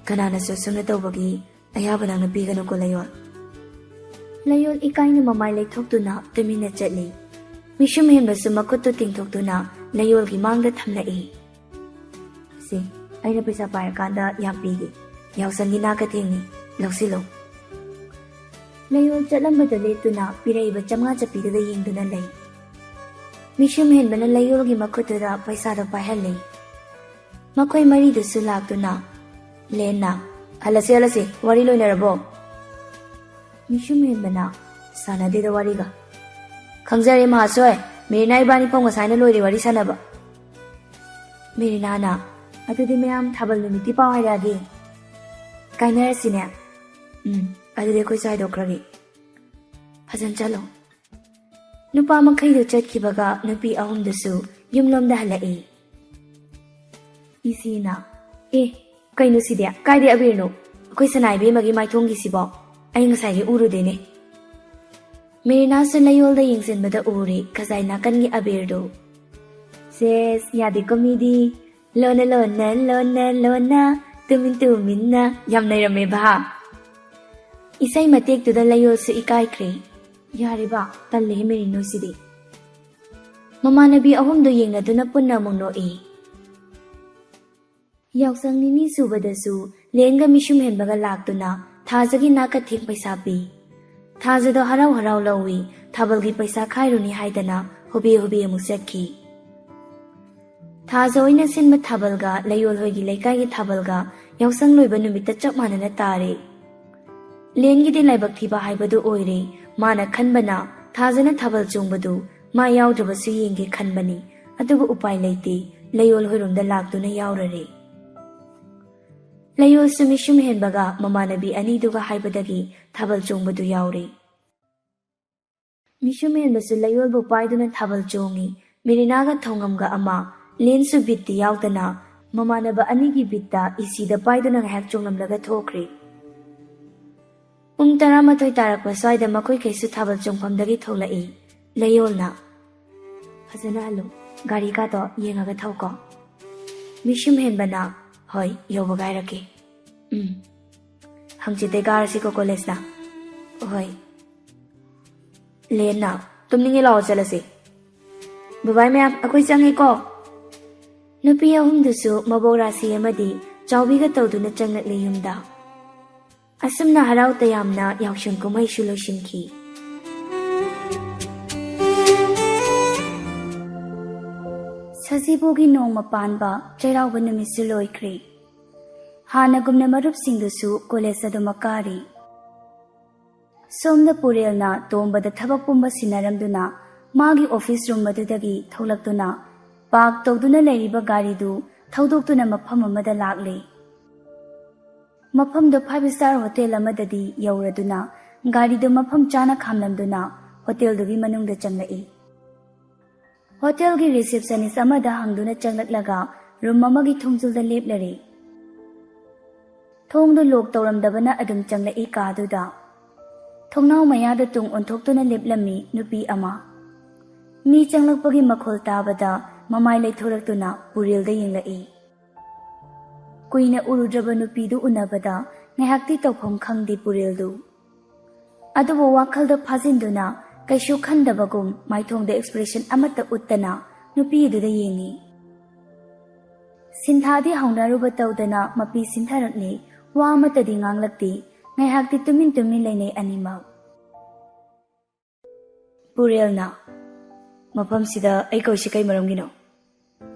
ꯀꯅꯥꯅꯁꯨ ꯑꯁꯨꯝꯅ ꯇꯧꯕꯒꯤ ꯑꯌꯥꯕ ꯅꯪꯅ ꯄꯤꯒꯅꯨꯀꯣ ꯂꯌꯣꯜ꯫" ꯂꯌꯣꯜ ꯏꯀꯥꯏꯅ ꯃꯃꯥꯏ ꯂꯩꯊꯣꯛꯇꯨꯅ ꯇꯨꯃꯤꯟꯅ ꯆꯠꯂꯤ꯫ ꯃꯤꯁꯨꯝ ꯍꯦꯟꯕꯁꯨ ꯃꯈꯨꯠꯇꯨ ꯇꯤꯡꯊꯣꯛꯇꯨꯅ ꯂꯌꯣꯜꯒꯤ ꯃꯥꯡꯗ ꯊꯝꯂꯛꯏ꯫ "ꯁꯦ, ꯑꯩꯅ ꯄꯩꯁꯥ ꯄꯥꯏꯔꯀꯥꯟꯗ ꯌꯥꯝ ꯄꯤꯒꯦ꯫ ꯌꯥꯎꯁꯪꯒꯤ ꯅꯥꯀꯊꯦꯡꯅꯤ, ꯂꯧꯁꯤꯜꯂꯣ꯫" ꯂꯌꯣꯜ ꯆꯠꯂꯝꯕꯗ ꯂꯦꯞꯇꯨꯅ ꯄꯤꯔꯛꯏꯕ ꯆꯥꯝꯃꯉꯥ ꯆꯞꯄꯤꯗꯨꯗ ꯌꯦꯡꯗꯨꯅ ꯂꯩ꯫ ꯃꯤꯁꯨꯝ ꯍꯦꯟꯕꯅ ꯂꯌꯣꯜꯒꯤ ꯃꯈꯨꯠꯇꯨꯗ ꯄꯩꯁꯥꯗꯣ ꯄꯥꯏꯍꯜꯂꯤ꯫ ꯃꯈꯣꯏ ꯃꯔꯤꯗꯨꯁꯨ ꯂꯥꯛꯇꯨꯅ, ꯂꯦꯟꯅ, "ꯍꯜꯂꯁꯤ, ꯍꯜꯂꯁꯤ, ꯋꯥꯔꯤ ꯂꯣꯏꯅꯔꯕꯣ?" ꯃꯤꯁꯨꯝ ꯍꯦꯟꯕꯅ, "ꯁꯥꯟꯅꯗꯦꯗ ꯋꯥꯔꯤꯒ꯫" "ꯈꯪꯖꯔꯦ ꯃꯍꯥꯁꯣꯏ, ꯃꯤꯔꯤꯅꯥ ꯏꯕꯥꯅꯤ ꯐꯥꯎ ꯉꯁꯥꯏꯅ ꯂꯣꯏꯔꯦ ꯋꯥꯔꯤ ꯁꯥꯟꯅꯕ꯫" ꯃꯤꯔꯤꯅꯥꯅ, "ꯑꯗꯨꯗꯤ ꯃꯌꯥꯝ ꯊꯥꯕꯜ ꯅꯨꯃꯤꯠꯀꯤ ꯄꯥꯎ ꯍꯥꯏꯔꯛꯑꯒꯦ꯫ ꯀꯥꯏꯅꯔꯁꯤꯅꯦ꯫ ꯎꯝ, ꯑꯗꯨꯗꯤ ꯑꯩꯈꯣꯏꯁꯨ ꯍꯥꯏꯗꯣꯛꯈ꯭ꯔꯒꯦ꯫ ꯐꯖꯅ ꯆꯠꯂꯣ꯫" ꯅꯨꯄꯥ ꯃꯈꯩꯗꯨ ꯆꯠꯈꯤꯕꯒ ꯅꯨꯄꯤ ꯑꯍꯨꯝꯗꯨꯁꯨ ꯌꯨꯝꯂꯣꯝꯗ ꯍꯜꯂꯛꯏ꯫ ꯏꯆꯦꯅ, "ꯑꯦ, ꯀꯩꯅꯣ ꯁꯤꯗꯤ? ꯀꯥꯏꯗꯩ ꯑꯕꯤꯔꯅꯣ? ꯑꯩꯈꯣꯏ ꯁꯅꯥ ꯏꯕꯦꯝꯃꯒꯤ ꯃꯥꯏꯊꯣꯡꯒꯤꯁꯤꯕꯣ? ꯑꯩ ꯉꯁꯥꯏꯒꯤ ꯎꯔꯨꯗꯦꯅꯦ꯫" ꯃꯦꯔꯤꯅꯥꯁꯨ ꯂꯌꯣꯜꯗ ꯌꯦꯡꯁꯤꯟꯕꯗ ꯎꯔꯦ ꯈꯖꯥꯏ ꯅꯥꯀꯟꯒꯤ ꯑꯕꯤꯔꯗꯨ꯫ ꯁꯦꯁ, ꯌꯥꯗꯦꯀꯣ ꯃꯤꯗꯤ꯫ ꯂꯣꯟꯅ, ꯂꯣꯟꯅ, ꯂꯣꯟꯅ, ꯂꯣꯟꯅ, ꯇꯨꯃꯤꯟ ꯇꯨꯃꯤꯟꯅ꯫ ꯌꯥꯝ ꯅꯩꯔꯝꯃꯦ ꯚꯥ꯫ ꯏꯁꯩ ꯃꯇꯦꯛꯇꯨꯗ ꯂꯌꯣꯜꯁꯨ ꯏꯀꯥꯏꯈ꯭ꯔꯦ꯫ ꯌꯥꯔꯦ ꯚꯥ, ꯇꯜꯂꯦꯍꯦ ꯃꯦꯔꯤ ꯅꯣꯏꯁꯤꯗꯤ꯫ ꯃꯃꯥꯟꯅꯕꯤ ꯑꯍꯨꯝꯗꯨ ꯌꯦꯡꯅꯗꯨꯅ ꯄꯨꯟꯅ ꯑꯃꯨꯛ ꯅꯣꯛꯏ꯫ ꯌꯥꯎꯁꯪ ꯅꯤꯅꯤ ꯁꯨꯕꯗꯁꯨ ꯂꯦꯟꯒ ꯃꯤꯁꯨꯝ ꯍꯦꯟꯕꯒ ꯂꯥꯛꯇꯨꯅ ꯊꯥꯖꯒꯤ ꯅꯥꯀꯊꯦꯡ ꯄꯩꯁꯥ ꯄꯤ꯫ ꯊꯥꯖꯗꯣ ꯍꯔꯥꯎ ꯍꯔꯥꯎ ꯂꯧꯏ, ꯊꯥꯕꯜꯒꯤ ꯄꯩꯁꯥ ꯈꯥꯏꯔꯨꯅꯤ ꯍꯥꯏꯗꯅ ꯍꯣꯕꯦ ꯍꯣꯕꯦ ꯑꯃꯨꯛ ꯆꯠꯈꯤ꯫ ꯊꯥꯖ ꯍꯣꯏꯅ ꯁꯤꯟꯕ ꯊꯥꯕꯜꯒ ꯂꯌꯣꯜ ꯍꯣꯏꯒꯤ ꯂꯩꯀꯥꯏꯒꯤ ꯊꯥꯕꯜꯒ ꯌꯥꯎꯁꯪ ꯂꯣꯏꯕ ꯅꯨꯃꯤꯠꯇ ꯆꯞ ꯃꯥꯟꯅꯅ ꯇꯥꯔꯦ꯫ ꯂꯦꯟꯒꯤꯗꯤ ꯂꯥꯏꯕꯛ ꯊꯤꯕ ꯍꯥꯏꯕꯗꯨ ꯑꯣꯏꯔꯦ꯫ ꯃꯥꯅ ꯈꯟꯕꯅ ꯊꯥꯖꯅ ꯊꯥꯕꯜ ꯆꯣꯡꯕꯗꯨ ꯃꯥ ꯌꯥꯎꯗ꯭ꯔꯕꯁꯨ ꯌꯦꯡꯒꯦ ꯈꯟꯕꯅꯤ꯫ ꯑꯗꯨꯕꯨ ꯎꯄꯥꯏ ꯂꯩꯇꯦ, ꯂꯌꯣꯜ ꯍꯣꯏꯔꯣꯝꯗ ꯂꯥꯛꯇꯨꯅ ꯌꯥꯎꯔꯔꯦ꯫ ꯂꯌꯣꯜꯁꯨ ꯃꯤꯁꯨꯝ ꯍꯦꯟꯕꯒ ꯃꯃꯥꯟꯅꯕꯤ ꯑꯅꯤꯗꯨꯒ ꯍꯥꯏꯕꯗꯒꯤ ꯊꯥꯕꯜ ꯆꯣꯡꯕꯗꯨ ꯌꯥꯎꯔꯦ꯫ ꯃꯤꯁꯨꯝ ꯍꯦꯟꯕꯁꯨ ꯂꯩꯌꯣꯜꯕꯨ ꯄꯥꯏꯗꯨꯅ ꯊꯥꯕꯜ ꯆꯣꯡꯉꯤ꯫ ꯃꯤꯔꯤꯅꯥꯒ ꯊꯧꯉꯝꯒ ꯑꯃ꯫ ꯂꯦꯟꯁꯨ ꯕꯤꯠꯇꯤ ꯌꯥꯎꯗꯅ ꯃꯃꯥꯟꯅꯕ ꯑꯅꯤꯒꯤ ꯕꯤꯠꯇ ꯏꯁꯤꯗ ꯄꯥꯏꯗꯨꯅ ꯉꯥꯏꯍꯥꯛ ꯆꯣꯡꯂꯝꯂꯒ ꯊꯣꯛꯈ꯭ꯔꯦ꯫ ꯄꯨꯡ ꯇꯔꯥꯃꯥꯊꯣꯏ ꯇꯥꯔꯛꯄ ꯁ꯭ꯋꯥꯏꯗ ꯃꯈꯣꯏꯈꯩꯁꯨ ꯊꯥꯕꯜ ꯆꯣꯡꯐꯝꯗꯒꯤ ꯊꯣꯛꯂꯛꯏ꯫ ꯂꯩꯌꯣꯜꯅ, "ꯐꯖꯅ ꯍꯜꯂꯨ, ꯒꯥꯔꯤꯒꯥꯗꯣ ꯌꯦꯡꯉꯒ ꯊꯧꯀꯣ꯫" ꯃꯤꯁꯨꯝ ꯍꯦꯟꯕꯅ, "ꯍꯣꯏ, ꯌꯧꯕꯒ ꯍꯥꯏꯔꯛꯀꯦ꯫ ꯎꯝ, ꯍꯪꯆꯤꯠꯇꯩ ꯀꯥꯔꯁꯤꯀꯣ ꯀꯣꯂꯦꯖꯇ꯫" "ꯍꯣꯏ꯫" ꯂꯦꯟꯅ, "ꯇꯨꯝꯅꯤꯡꯉꯦ, ꯂꯥꯛꯑꯣ ꯆꯠꯂꯁꯤ꯫" "ꯕꯕꯥꯏ ꯃꯌꯥꯝ, ꯑꯩꯈꯣꯏ ꯆꯪꯉꯦꯀꯣ꯫" ꯅꯨꯄꯤ ꯑꯍꯨꯝꯗꯨꯁꯨ ꯃꯕꯣꯛ ꯔꯥꯁꯤ ꯑꯃꯗꯤ ꯆꯥꯎꯕꯤꯒ ꯇꯧꯗꯨꯅ ꯆꯪꯂꯛꯂꯦ ꯌꯨꯝꯗ꯫ ꯑꯁꯨꯝꯅ ꯍꯔꯥꯎ ꯇꯌꯥꯝꯅ ꯌꯥꯎꯁꯪ ꯀꯨꯝꯍꯩꯁꯨ ꯂꯣꯏꯁꯤꯟꯈꯤ꯫ ꯁꯖꯤꯕꯨꯒꯤ ꯅꯣꯡꯃ ꯄꯥꯟꯕ ꯆꯩꯔꯥꯎꯕ ꯅꯨꯃꯤꯠꯁꯨ ꯂꯣꯏꯈ꯭ꯔꯦ꯫ ꯍꯥꯟꯅꯒꯨꯝꯅ ꯃꯔꯨꯞꯁꯤꯡꯗꯨꯁꯨ ꯀꯣꯂꯦꯖ ꯑꯗꯨꯃꯛ ꯀꯥꯔꯤ꯫ ꯁꯣꯝꯗ ꯄꯨꯔꯦꯜꯅ ꯇꯣꯝꯕꯗ ꯊꯕꯛ ꯄꯨꯝꯕ ꯁꯤꯟꯅꯔꯝꯗꯨꯅ ꯃꯥꯒꯤ ꯑꯣꯐꯤꯁ ꯔꯨꯝ ꯑꯗꯨꯗꯒꯤ ꯊꯣꯛꯂꯛꯇꯨꯅ ꯄꯥꯔꯛ ꯇꯧꯗꯨꯅ ꯂꯩꯔꯤꯕ ꯒꯥꯔꯤꯗꯨ ꯊꯧꯗꯣꯛꯇꯨꯅ ꯃꯐꯝ ꯑꯃꯗ ꯂꯥꯛꯂꯦ꯫ ꯃꯐꯝꯗꯨ ꯐꯥꯏꯚ ꯁ꯭ꯇꯥꯔ ꯍꯣꯇꯦꯜ ꯑꯃꯗꯗꯤ ꯌꯧꯔꯗꯨꯅ ꯒꯥꯔꯤꯗꯨ ꯃꯐꯝ ꯆꯥꯅ ꯈꯥꯝꯂꯝꯗꯨꯅ ꯍꯣꯇꯦꯜꯗꯨꯒꯤ ꯃꯅꯨꯡꯗ ꯆꯪꯂꯛꯏ꯫ ꯍꯣꯇꯦꯜꯒꯤ ꯔꯤꯁꯦꯞꯁꯅꯤꯁ ꯑꯃꯗ ꯍꯪꯗꯨꯅ ꯆꯪꯂꯛꯂꯒ ꯔꯨꯝ ꯑꯃꯒꯤ ꯊꯣꯡꯖꯤꯜꯗ ꯂꯦꯞꯂꯔꯦ꯫ ꯊꯣꯡꯗꯨ ꯂꯣꯛ ꯇꯧꯔꯝꯗꯕꯅ ꯑꯗꯨꯝ ꯆꯪꯂꯛꯏ ꯀꯥꯗꯨꯗ꯫ ꯊꯣꯡꯅꯥꯎ ꯃꯌꯥꯗ ꯇꯨꯡ ꯑꯣꯟꯊꯣꯛꯇꯨꯅ ꯂꯦꯞꯂꯝꯃꯤ ꯅꯨꯄꯤ ꯑꯃ꯫ ꯃꯤ ꯆꯪꯂꯛꯄꯒꯤ ꯃꯈꯣꯜ ꯇꯥꯕꯗ ꯃꯃꯥꯏ ꯂꯩꯊꯣꯔꯛꯇꯨꯅ ꯄꯨꯔꯦꯜꯗ ꯌꯦꯡꯂꯛꯏ꯫ ꯀꯨꯏꯅ ꯎꯔꯨꯗ꯭ꯔꯕ ꯅꯨꯄꯤꯗꯨ ꯎꯅꯕꯗ ꯉꯥꯏꯍꯥꯛꯇꯤ ꯇꯧꯐꯝ ꯈꯪꯗꯦ ꯄꯨꯔꯦꯜꯗꯨ꯫ ꯑꯗꯨꯕꯨ ꯋꯥꯈꯜꯗ ꯐꯥꯖꯤꯟꯗꯨꯅ ꯀꯩꯁꯨ ꯈꯟꯗꯕꯒꯨꯝ ꯃꯥꯏꯊꯣꯡꯗ ꯑꯦꯛꯁꯄ꯭ꯔꯦꯁꯟ ꯑꯃꯠꯇ ꯎꯠꯇꯅ ꯅꯨꯄꯤ ꯑꯗꯨꯗ ꯌꯦꯡꯉꯤ꯫ ꯁꯤꯟꯊꯥꯗꯤ ꯍꯧꯅꯔꯨꯕ ꯇꯧꯗꯅ ꯃꯄꯤ ꯁꯤꯟꯊꯔꯛꯂꯤ꯫ ꯋꯥ ꯑꯃꯠꯇꯗꯤ ꯉꯥꯡꯂꯛꯇꯦ꯫ ꯉꯥꯏꯍꯥꯛꯇꯤ ꯇꯨꯃꯤꯟ ꯇꯨꯃꯤꯟ ꯂꯩꯅꯩ ꯑꯅꯤꯃꯛ꯫ ꯄꯨꯔꯦꯜꯅ, "ꯃꯐꯝꯁꯤꯗ ꯑꯩ ꯀꯧꯏꯁꯤ ꯀꯩ ꯃꯔꯝꯒꯤꯅꯣ?"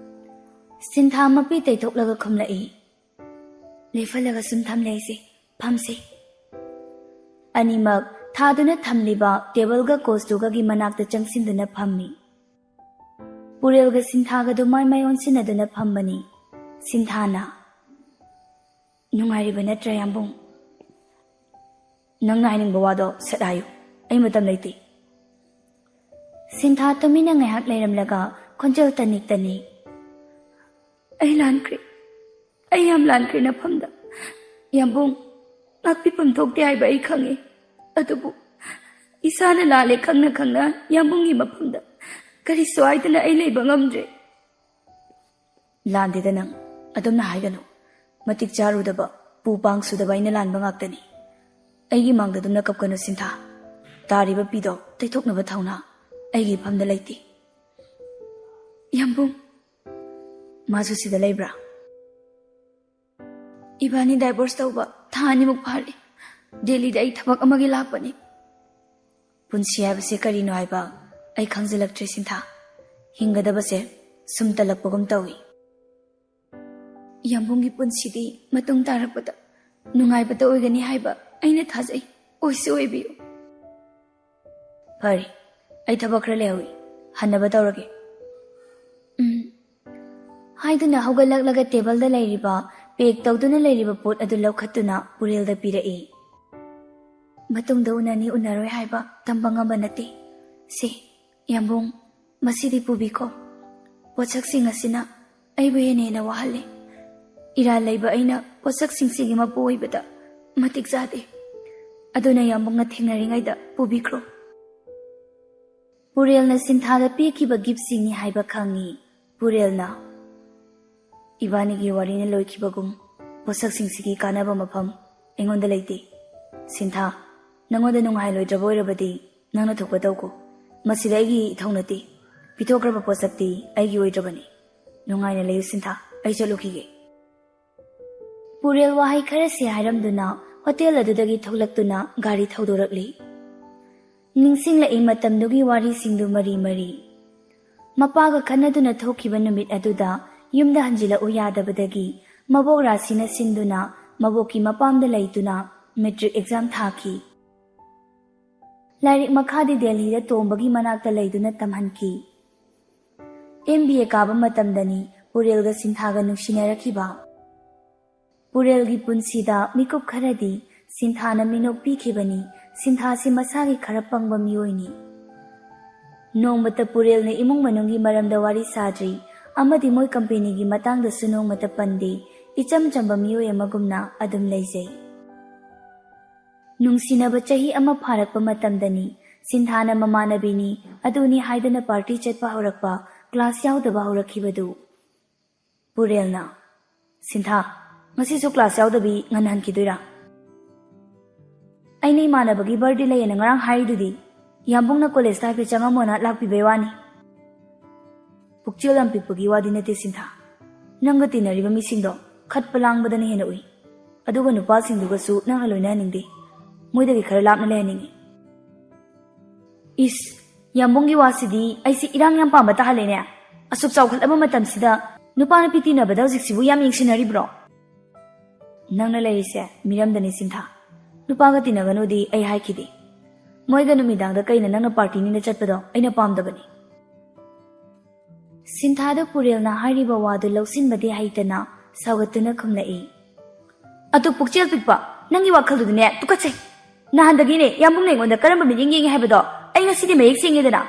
ꯁꯤꯟꯊꯥ ꯃꯄꯤ ꯇꯩꯊꯣꯛꯂꯒ ꯈꯨꯝꯂꯛꯏ, "ꯂꯦꯞꯍꯜꯂꯒ ꯁꯨꯝ ꯊꯝꯂꯦ ꯑꯩꯁꯦ, ꯐꯝꯁꯦ꯫" ꯑꯅꯤꯃꯛ ꯊꯥꯗꯨꯅ ꯊꯝꯂꯤꯕ ꯇꯦꯕꯜꯒ ꯀꯣꯁꯇꯨꯒꯒꯤ ꯃꯅꯥꯛꯇ ꯆꯪꯁꯤꯟꯗꯨꯅ ꯐꯝꯃꯤ꯫ ꯄꯨꯔꯦꯜꯒ ꯁꯤꯟꯊꯥꯒꯗꯨ ꯃꯥꯏ ꯃꯥꯏ ꯑꯣꯟꯁꯤꯟꯅꯗꯨꯅ ꯐꯝꯕꯅꯤ꯫ ꯁꯤꯟꯊꯥꯅ, "ꯅꯨꯡꯉꯥꯏꯔꯤꯕ ꯅꯠꯇ꯭ꯔꯥ, ꯌꯥꯝꯕꯨꯡ? ꯅꯪꯅ ꯍꯥꯏꯅꯤꯡꯕ ꯋꯥꯗꯣ ꯁꯠ ꯍꯥꯏꯌꯨ, ꯑꯩ ꯃꯇꯝ ꯂꯩꯇꯦ꯫" ꯁꯤꯟꯊꯥ ꯇꯨꯃꯤꯟꯅ ꯉꯥꯏꯍꯥꯛ ꯂꯩꯔꯝꯂꯒ ꯈꯣꯟꯖꯦꯜ ꯇꯅꯤꯛ ꯇꯅꯤꯛ, "ꯑꯩ ꯂꯥꯟꯈ꯭ꯔꯦ, ꯑꯩ ꯌꯥꯝ ꯂꯥꯟꯈ꯭ꯔꯦ ꯅꯐꯝꯗ꯫ ꯌꯥꯝꯕꯨꯡ, ꯉꯥꯛꯄꯤꯐꯝ ꯊꯣꯛꯇꯦ ꯍꯥꯏꯕ ꯑꯩ ꯈꯪꯉꯤ꯫ ꯑꯗꯨꯕꯨ ꯏꯁꯥꯅ ꯂꯥꯜꯂꯦ ꯈꯪꯅ ꯈꯪꯅ ꯌꯥꯝꯕꯨꯡꯒꯤ ꯃꯐꯝꯗ ꯀꯔꯤꯁꯨ ꯍꯥꯏꯗꯅ ꯑꯩ ꯂꯩꯕ ꯉꯝꯗ꯭ꯔꯦ꯫" "ꯂꯥꯟꯗꯦꯗ ꯅꯪ, ꯑꯗꯨꯝꯅ ꯍꯥꯏꯒꯅꯨ꯫ ꯃꯇꯤꯛ ꯆꯥꯔꯨꯗꯕ, ꯄꯨ ꯄꯥꯡ ꯁꯨꯗꯕ ꯑꯩꯅ ꯂꯥꯟꯕ ꯉꯥꯛꯇꯅꯤ꯫ ꯑꯩꯒꯤ ꯃꯥꯡꯗ ꯑꯗꯨꯝꯅ ꯀꯞꯀꯅꯨ ꯁꯤꯟꯊꯥ꯫ ꯇꯥꯔꯤꯕ ꯄꯤꯗꯣ ꯇꯩꯊꯣꯛꯅꯕ ꯊꯧꯅꯥ ꯑꯩꯒꯤ ꯏꯐꯝꯗ ꯂꯩꯇꯦ꯫" "ꯌꯥꯝꯕꯨꯡ, ꯃꯥꯁꯨ ꯁꯤꯗ ꯂꯩꯕ꯭ꯔꯥ?" "ꯏꯕꯥꯅꯤ ꯗꯥꯏꯚꯣꯔꯁ ꯇꯧꯕ ꯊꯥ ꯑꯅꯤꯃꯨꯛ ꯐꯥꯔꯦ꯫ ꯗꯦꯜꯂꯤꯗ ꯑꯩ ꯊꯕꯛ ꯑꯃꯒꯤ ꯂꯥꯛꯄꯅꯤ꯫" ꯄꯨꯟꯁꯤ ꯍꯥꯏꯕꯁꯦ ꯀꯔꯤꯅꯣ ꯍꯥꯏꯕ ꯑꯩ ꯈꯪꯖꯤꯜꯂꯛꯇ꯭ꯔꯦ ꯁꯤꯟꯊꯥ꯫ ꯍꯤꯡꯒꯗꯕꯁꯦ ꯁꯨꯝ ꯇꯜꯂꯛꯄꯒꯨꯝ ꯇꯧꯏ꯫ ꯌꯥꯝꯕꯨꯡꯒꯤ ꯄꯨꯟꯁꯤꯗꯤ ꯃꯇꯨꯡ ꯇꯥꯔꯛꯄꯗ ꯅꯨꯡꯉꯥꯏꯕꯇ ꯑꯣꯏꯒꯅꯤ ꯍꯥꯏꯕ ꯑꯩꯅ ꯊꯥꯖꯩ꯫ ꯑꯣꯏꯁꯨ ꯑꯣꯏꯕꯤꯌꯨ꯫ ꯐꯔꯦ, ꯑꯩ ꯊꯕꯛ ꯈꯔ ꯂꯩꯍꯧꯏ, ꯍꯟꯅꯕ ꯇꯧꯔꯒꯦ꯫ ꯎꯝ꯫ ꯍꯥꯏꯗꯨꯅ ꯍꯧꯒꯠꯂꯛꯂꯒ ꯇꯦꯕꯜꯗ ꯂꯩꯔꯤꯕ, ꯄꯦꯛ ꯇꯧꯗꯨꯅ ꯂꯩꯔꯤꯕ ꯄꯣꯠ ꯑꯗꯨ ꯂꯧꯈꯠꯇꯨꯅ ꯄꯨꯔꯦꯜꯗ ꯄꯤꯔꯛꯏ꯫ ꯃꯇꯨꯡꯗ ꯎꯅꯅꯤ ꯎꯅꯔꯣꯏ ꯍꯥꯏꯕ ꯇꯝꯕ ꯉꯝꯕ ꯅꯠꯇꯦ꯫ ꯁꯦ, ꯌꯥꯝꯕꯨꯡ, ꯃꯁꯤꯗꯤ ꯄꯨꯕꯤꯈꯣ꯫ ꯄꯣꯠꯁꯛꯁꯤꯡ ꯑꯁꯤꯅ ꯑꯩꯕꯨ ꯍꯦꯟꯅ ꯍꯦꯟꯅ ꯋꯥꯍꯜꯂꯤ꯫ ꯏꯔꯥꯜ ꯂꯩꯕ ꯑꯩꯅ ꯄꯣꯠꯁꯛꯁꯤꯡꯁꯤꯒꯤ ꯃꯄꯨ ꯑꯣꯏꯕꯗ ꯃꯇꯤꯛ ꯆꯥꯗꯦ꯫ ꯑꯗꯨꯅ ꯌꯥꯝꯕꯨꯡꯅ ꯊꯦꯡꯅꯔꯤꯉꯩꯗ ꯄꯨꯕꯤꯈ꯭ꯔꯣ꯫ ꯄꯨꯔꯦꯜꯅ ꯁꯤꯟꯊꯥꯗ ꯄꯤꯈꯤꯕ ꯒꯤꯐꯁꯤꯡꯅꯤ ꯍꯥꯏꯕ ꯈꯪꯉꯤ꯫ ꯄꯨꯔꯦꯜꯅ, "ꯏꯕꯥꯅꯤꯒꯤ ꯋꯥꯔꯤꯅ ꯂꯣꯏꯈꯤꯕꯒꯨꯝ, ꯄꯣꯠꯁꯛꯁꯤꯡꯁꯤꯒꯤ ꯀꯥꯟꯅꯕ ꯃꯐꯝ ꯑꯩꯉꯣꯟꯗ ꯂꯩꯇꯦ꯫ ꯁꯤꯟꯊꯥ, ꯅꯉꯣꯟꯗ ꯅꯨꯡꯉꯥꯏꯂꯣꯏꯗ꯭ꯔꯕ ꯑꯣꯏꯔꯕꯗꯤ ꯅꯪꯅ ꯊꯣꯛꯄ ꯇꯧꯀꯣ꯫ ꯃꯁꯤꯗ ꯑꯩꯒꯤ ꯏꯊꯧ ꯅꯠꯇꯦ꯫ ꯄꯤꯊꯣꯛꯈ꯭ꯔꯕ ꯄꯣꯠꯁꯛꯇꯤ ꯑꯩꯒꯤ ꯑꯣꯏꯗ꯭ꯔꯕꯅꯤ꯫ ꯅꯨꯡꯉꯥꯏꯅ ꯂꯩꯌꯨ ꯁꯤꯟꯊꯥ, ꯑꯩ ꯆꯠꯂꯨꯈꯤꯒꯦ꯫" ꯄꯨꯔꯦꯜ ꯋꯥꯍꯩ ꯈꯔꯁꯤ ꯍꯥꯏꯔꯝꯗꯨꯅ ꯍꯣꯇꯦꯜ ꯑꯗꯨꯗꯒꯤ ꯊꯣꯛꯂꯛꯇꯨꯅ ꯒꯥꯔꯤ ꯊꯧꯗꯣꯔꯛꯂꯤ꯫ ꯅꯤꯡꯁꯤꯡꯂꯛꯏ ꯃꯇꯝꯗꯨꯒꯤ ꯋꯥꯔꯤꯁꯤꯡꯗꯨ ꯃꯔꯤ ꯃꯔꯤ꯫ ꯃꯄꯥꯒ ꯈꯠꯅꯗꯨꯅ ꯊꯣꯛꯈꯤꯕ ꯅꯨꯃꯤꯠ ꯑꯗꯨꯗ ꯌꯨꯝꯗ ꯍꯟꯖꯤꯜꯂꯛꯎ ꯌꯥꯗꯕꯗꯒꯤ ꯃꯕꯣꯛ ꯔꯥꯁꯤꯅ ꯁꯤꯟꯗꯨꯅ ꯃꯕꯣꯛꯀꯤ ꯃꯄꯥꯝꯗ ꯂꯩꯗꯨꯅ ꯃꯦꯇ꯭ꯔꯤꯛ ꯑꯦꯛꯖꯥꯝ ꯊꯥꯈꯤ꯫ ꯂꯥꯏꯔꯤꯛ ꯃꯈꯥꯗꯤ ꯗꯦꯜꯍꯤꯗ ꯇꯣꯝꯕꯒꯤ ꯃꯅꯥꯛꯇ ꯂꯩꯗꯨꯅ ꯇꯝꯍꯟꯈꯤ꯫ ꯑꯦꯝ ꯕꯤ ꯑꯦ ꯀꯥꯕ ꯃꯇꯝꯗꯅꯤ ꯄꯨꯔꯦꯜꯒ ꯁꯤꯟꯊꯥꯒ ꯅꯨꯡꯁꯤꯅꯔꯛꯈꯤꯕ꯫ ꯄꯨꯔꯦꯜꯒꯤ ꯄꯨꯟꯁꯤꯗ ꯃꯤꯀꯨꯞ ꯈꯔꯗꯤ ꯁꯤꯟꯊꯥꯅ ꯃꯤꯅꯣꯛ ꯄꯤꯈꯤꯕꯅꯤ꯫ ꯁꯤꯟꯊꯥꯁꯤ ꯃꯁꯥꯒꯤ ꯈꯔ ꯄꯪꯕ ꯃꯤꯑꯣꯏꯅꯤ꯫ ꯅꯣꯡꯃꯇ ꯄꯨꯔꯦꯜꯅ ꯏꯃꯨꯡ ꯃꯅꯨꯡꯒꯤ ꯃꯔꯝꯗ ꯋꯥꯔꯤ ꯁꯥꯗ꯭ꯔꯤ, ꯑꯃꯗꯤ ꯃꯣꯏ ꯀꯝꯄꯦꯅꯤꯒꯤ ꯃꯇꯥꯡꯗꯁꯨ ꯅꯣꯡꯃꯇ ꯄꯟꯗꯦ꯫ ꯏꯆꯝ ꯆꯝꯕ ꯃꯤꯑꯣꯏ ꯑꯃꯒꯨꯝꯅ ꯑꯗꯨꯝ ꯂꯩꯖꯩ꯫ ꯅꯨꯡꯁꯤꯅꯕ ꯆꯍꯤ ꯑꯃ ꯐꯥꯔꯛꯄ ꯃꯇꯝꯗꯅꯤ ꯁꯤꯟꯊꯥꯅ ꯃꯃꯥꯟꯅꯕꯤꯅꯤ ꯑꯗꯨꯅꯤ ꯍꯥꯏꯗꯅ ꯄꯥꯔꯇꯤ ꯆꯠꯄ ꯍꯧꯔꯛꯄ, ꯀ꯭ꯂꯥꯁ ꯌꯥꯎꯗꯕ ꯍꯧꯔꯛꯈꯤꯕꯗꯨ꯫ ꯄꯨꯔꯦꯜꯅ, "ꯁꯤꯟꯊꯥ, ꯉꯁꯤꯁꯨ ꯀ꯭ꯂꯥꯁ ꯌꯥꯎꯗꯕꯤ ꯉꯟꯅ ꯍꯟꯈꯤꯗꯣꯏꯔꯥ? ꯑꯩꯅ ꯏꯃꯥꯟꯅꯕꯒꯤ ꯕꯥꯔꯗꯦ ꯂꯩꯌꯦꯅ ꯉꯔꯥꯡ ꯍꯥꯏꯔꯤꯗꯨꯗꯤ, ꯌꯥꯝꯕꯨꯡꯅ ꯀꯣꯂꯦꯖꯇ ꯍꯥꯏꯐꯦꯠ ꯆꯪꯉꯝꯃꯣꯅ ꯂꯥꯛꯄꯤꯕꯩ ꯋꯥꯅꯤ꯫" "ꯄꯨꯛꯆꯦꯜ ꯌꯥꯝ ꯄꯤꯛꯄꯒꯤ ꯋꯥꯗꯤ ꯅꯠꯇꯦ ꯁꯤꯟꯊꯥ꯫ ꯅꯪꯒ ꯇꯤꯟꯅꯔꯤꯕ ꯃꯤꯁꯤꯡꯗꯣ ꯈꯠꯄ ꯂꯥꯡꯕꯗꯅ ꯍꯦꯟꯅ ꯎꯏ꯫ ꯑꯗꯨꯒ ꯅꯨꯄꯥꯁꯤꯡꯗꯨꯒꯁꯨ ꯅꯪꯅ ꯂꯣꯏꯅꯍꯟꯅꯤꯡꯗꯦ꯫ ꯃꯣꯏꯗꯒꯤ ꯈꯔ ꯂꯥꯞꯅ ꯂꯩꯍꯟꯅꯤꯡꯉꯤ꯫" "ꯏꯁ, ꯌꯥꯝꯕꯨꯡꯒꯤ ꯋꯥꯁꯤꯗꯤ ꯑꯩꯁꯤ ꯏꯔꯥꯡ ꯌꯥꯝ ꯄꯥꯝꯕ ꯇꯥꯍꯜꯂꯦꯅꯦ꯫ ꯑꯁꯨꯛ ꯆꯥꯎꯈꯠꯂꯕ ꯃꯇꯝꯁꯤꯗ ꯅꯨꯄꯥ ꯅꯨꯄꯤ ꯇꯤꯟꯅꯕꯗ ꯍꯧꯖꯤꯛꯁꯤꯕꯨ ꯌꯥꯝ ꯌꯦꯡꯁꯤꯟꯅꯔꯤꯕ꯭ꯔꯣ?" "ꯅꯪꯅ ꯂꯩꯔꯤꯁꯦ ꯃꯤꯔꯝꯗꯅꯤ ꯁꯤꯟꯊꯥ꯫ ꯅꯨꯄꯥꯒ ꯇꯤꯟꯅꯒꯅꯨꯗꯤ ꯑꯩ ꯍꯥꯏꯈꯤꯗꯦ꯫ ꯃꯣꯏꯒ ꯅꯨꯃꯤꯗꯥꯡꯗ ꯀꯩꯅ ꯅꯪꯅ ꯄꯥꯔꯇꯤꯅꯤꯅ ꯆꯠꯄꯗꯣ ꯑꯩꯅ ꯄꯥꯝꯗꯕꯅꯤ꯫" ꯁꯤꯟꯊꯥꯗ ꯄꯨꯔꯦꯜꯅ ꯍꯥꯏꯔꯤꯕ ꯋꯥꯗꯨ ꯂꯧꯁꯤꯟꯕꯗꯤ ꯍꯩꯇꯅ ꯁꯥꯎꯒꯠꯇꯨꯅ ꯈꯨꯝꯂꯛꯏ, "ꯑꯗꯨ ꯄꯨꯛꯆꯦꯜ ꯄꯤꯛꯄ, ꯅꯪꯒꯤ ꯋꯥꯈꯜꯗꯨꯗꯤꯅꯦ ꯇꯨꯀꯠꯆꯩ꯫ ꯅꯍꯥꯟꯗꯒꯤꯅꯦ ꯌꯥꯝꯕꯨꯡꯅ ꯑꯩꯉꯣꯟꯗ ꯀꯔꯝꯕ ꯃꯤꯠꯌꯦꯡ ꯌꯦꯡꯉꯤ ꯍꯥꯏꯕꯗꯣ ꯑꯩ ꯉꯁꯤꯗꯤ ꯃꯌꯦꯛ ꯁꯦꯡꯉꯦꯗꯅ꯫"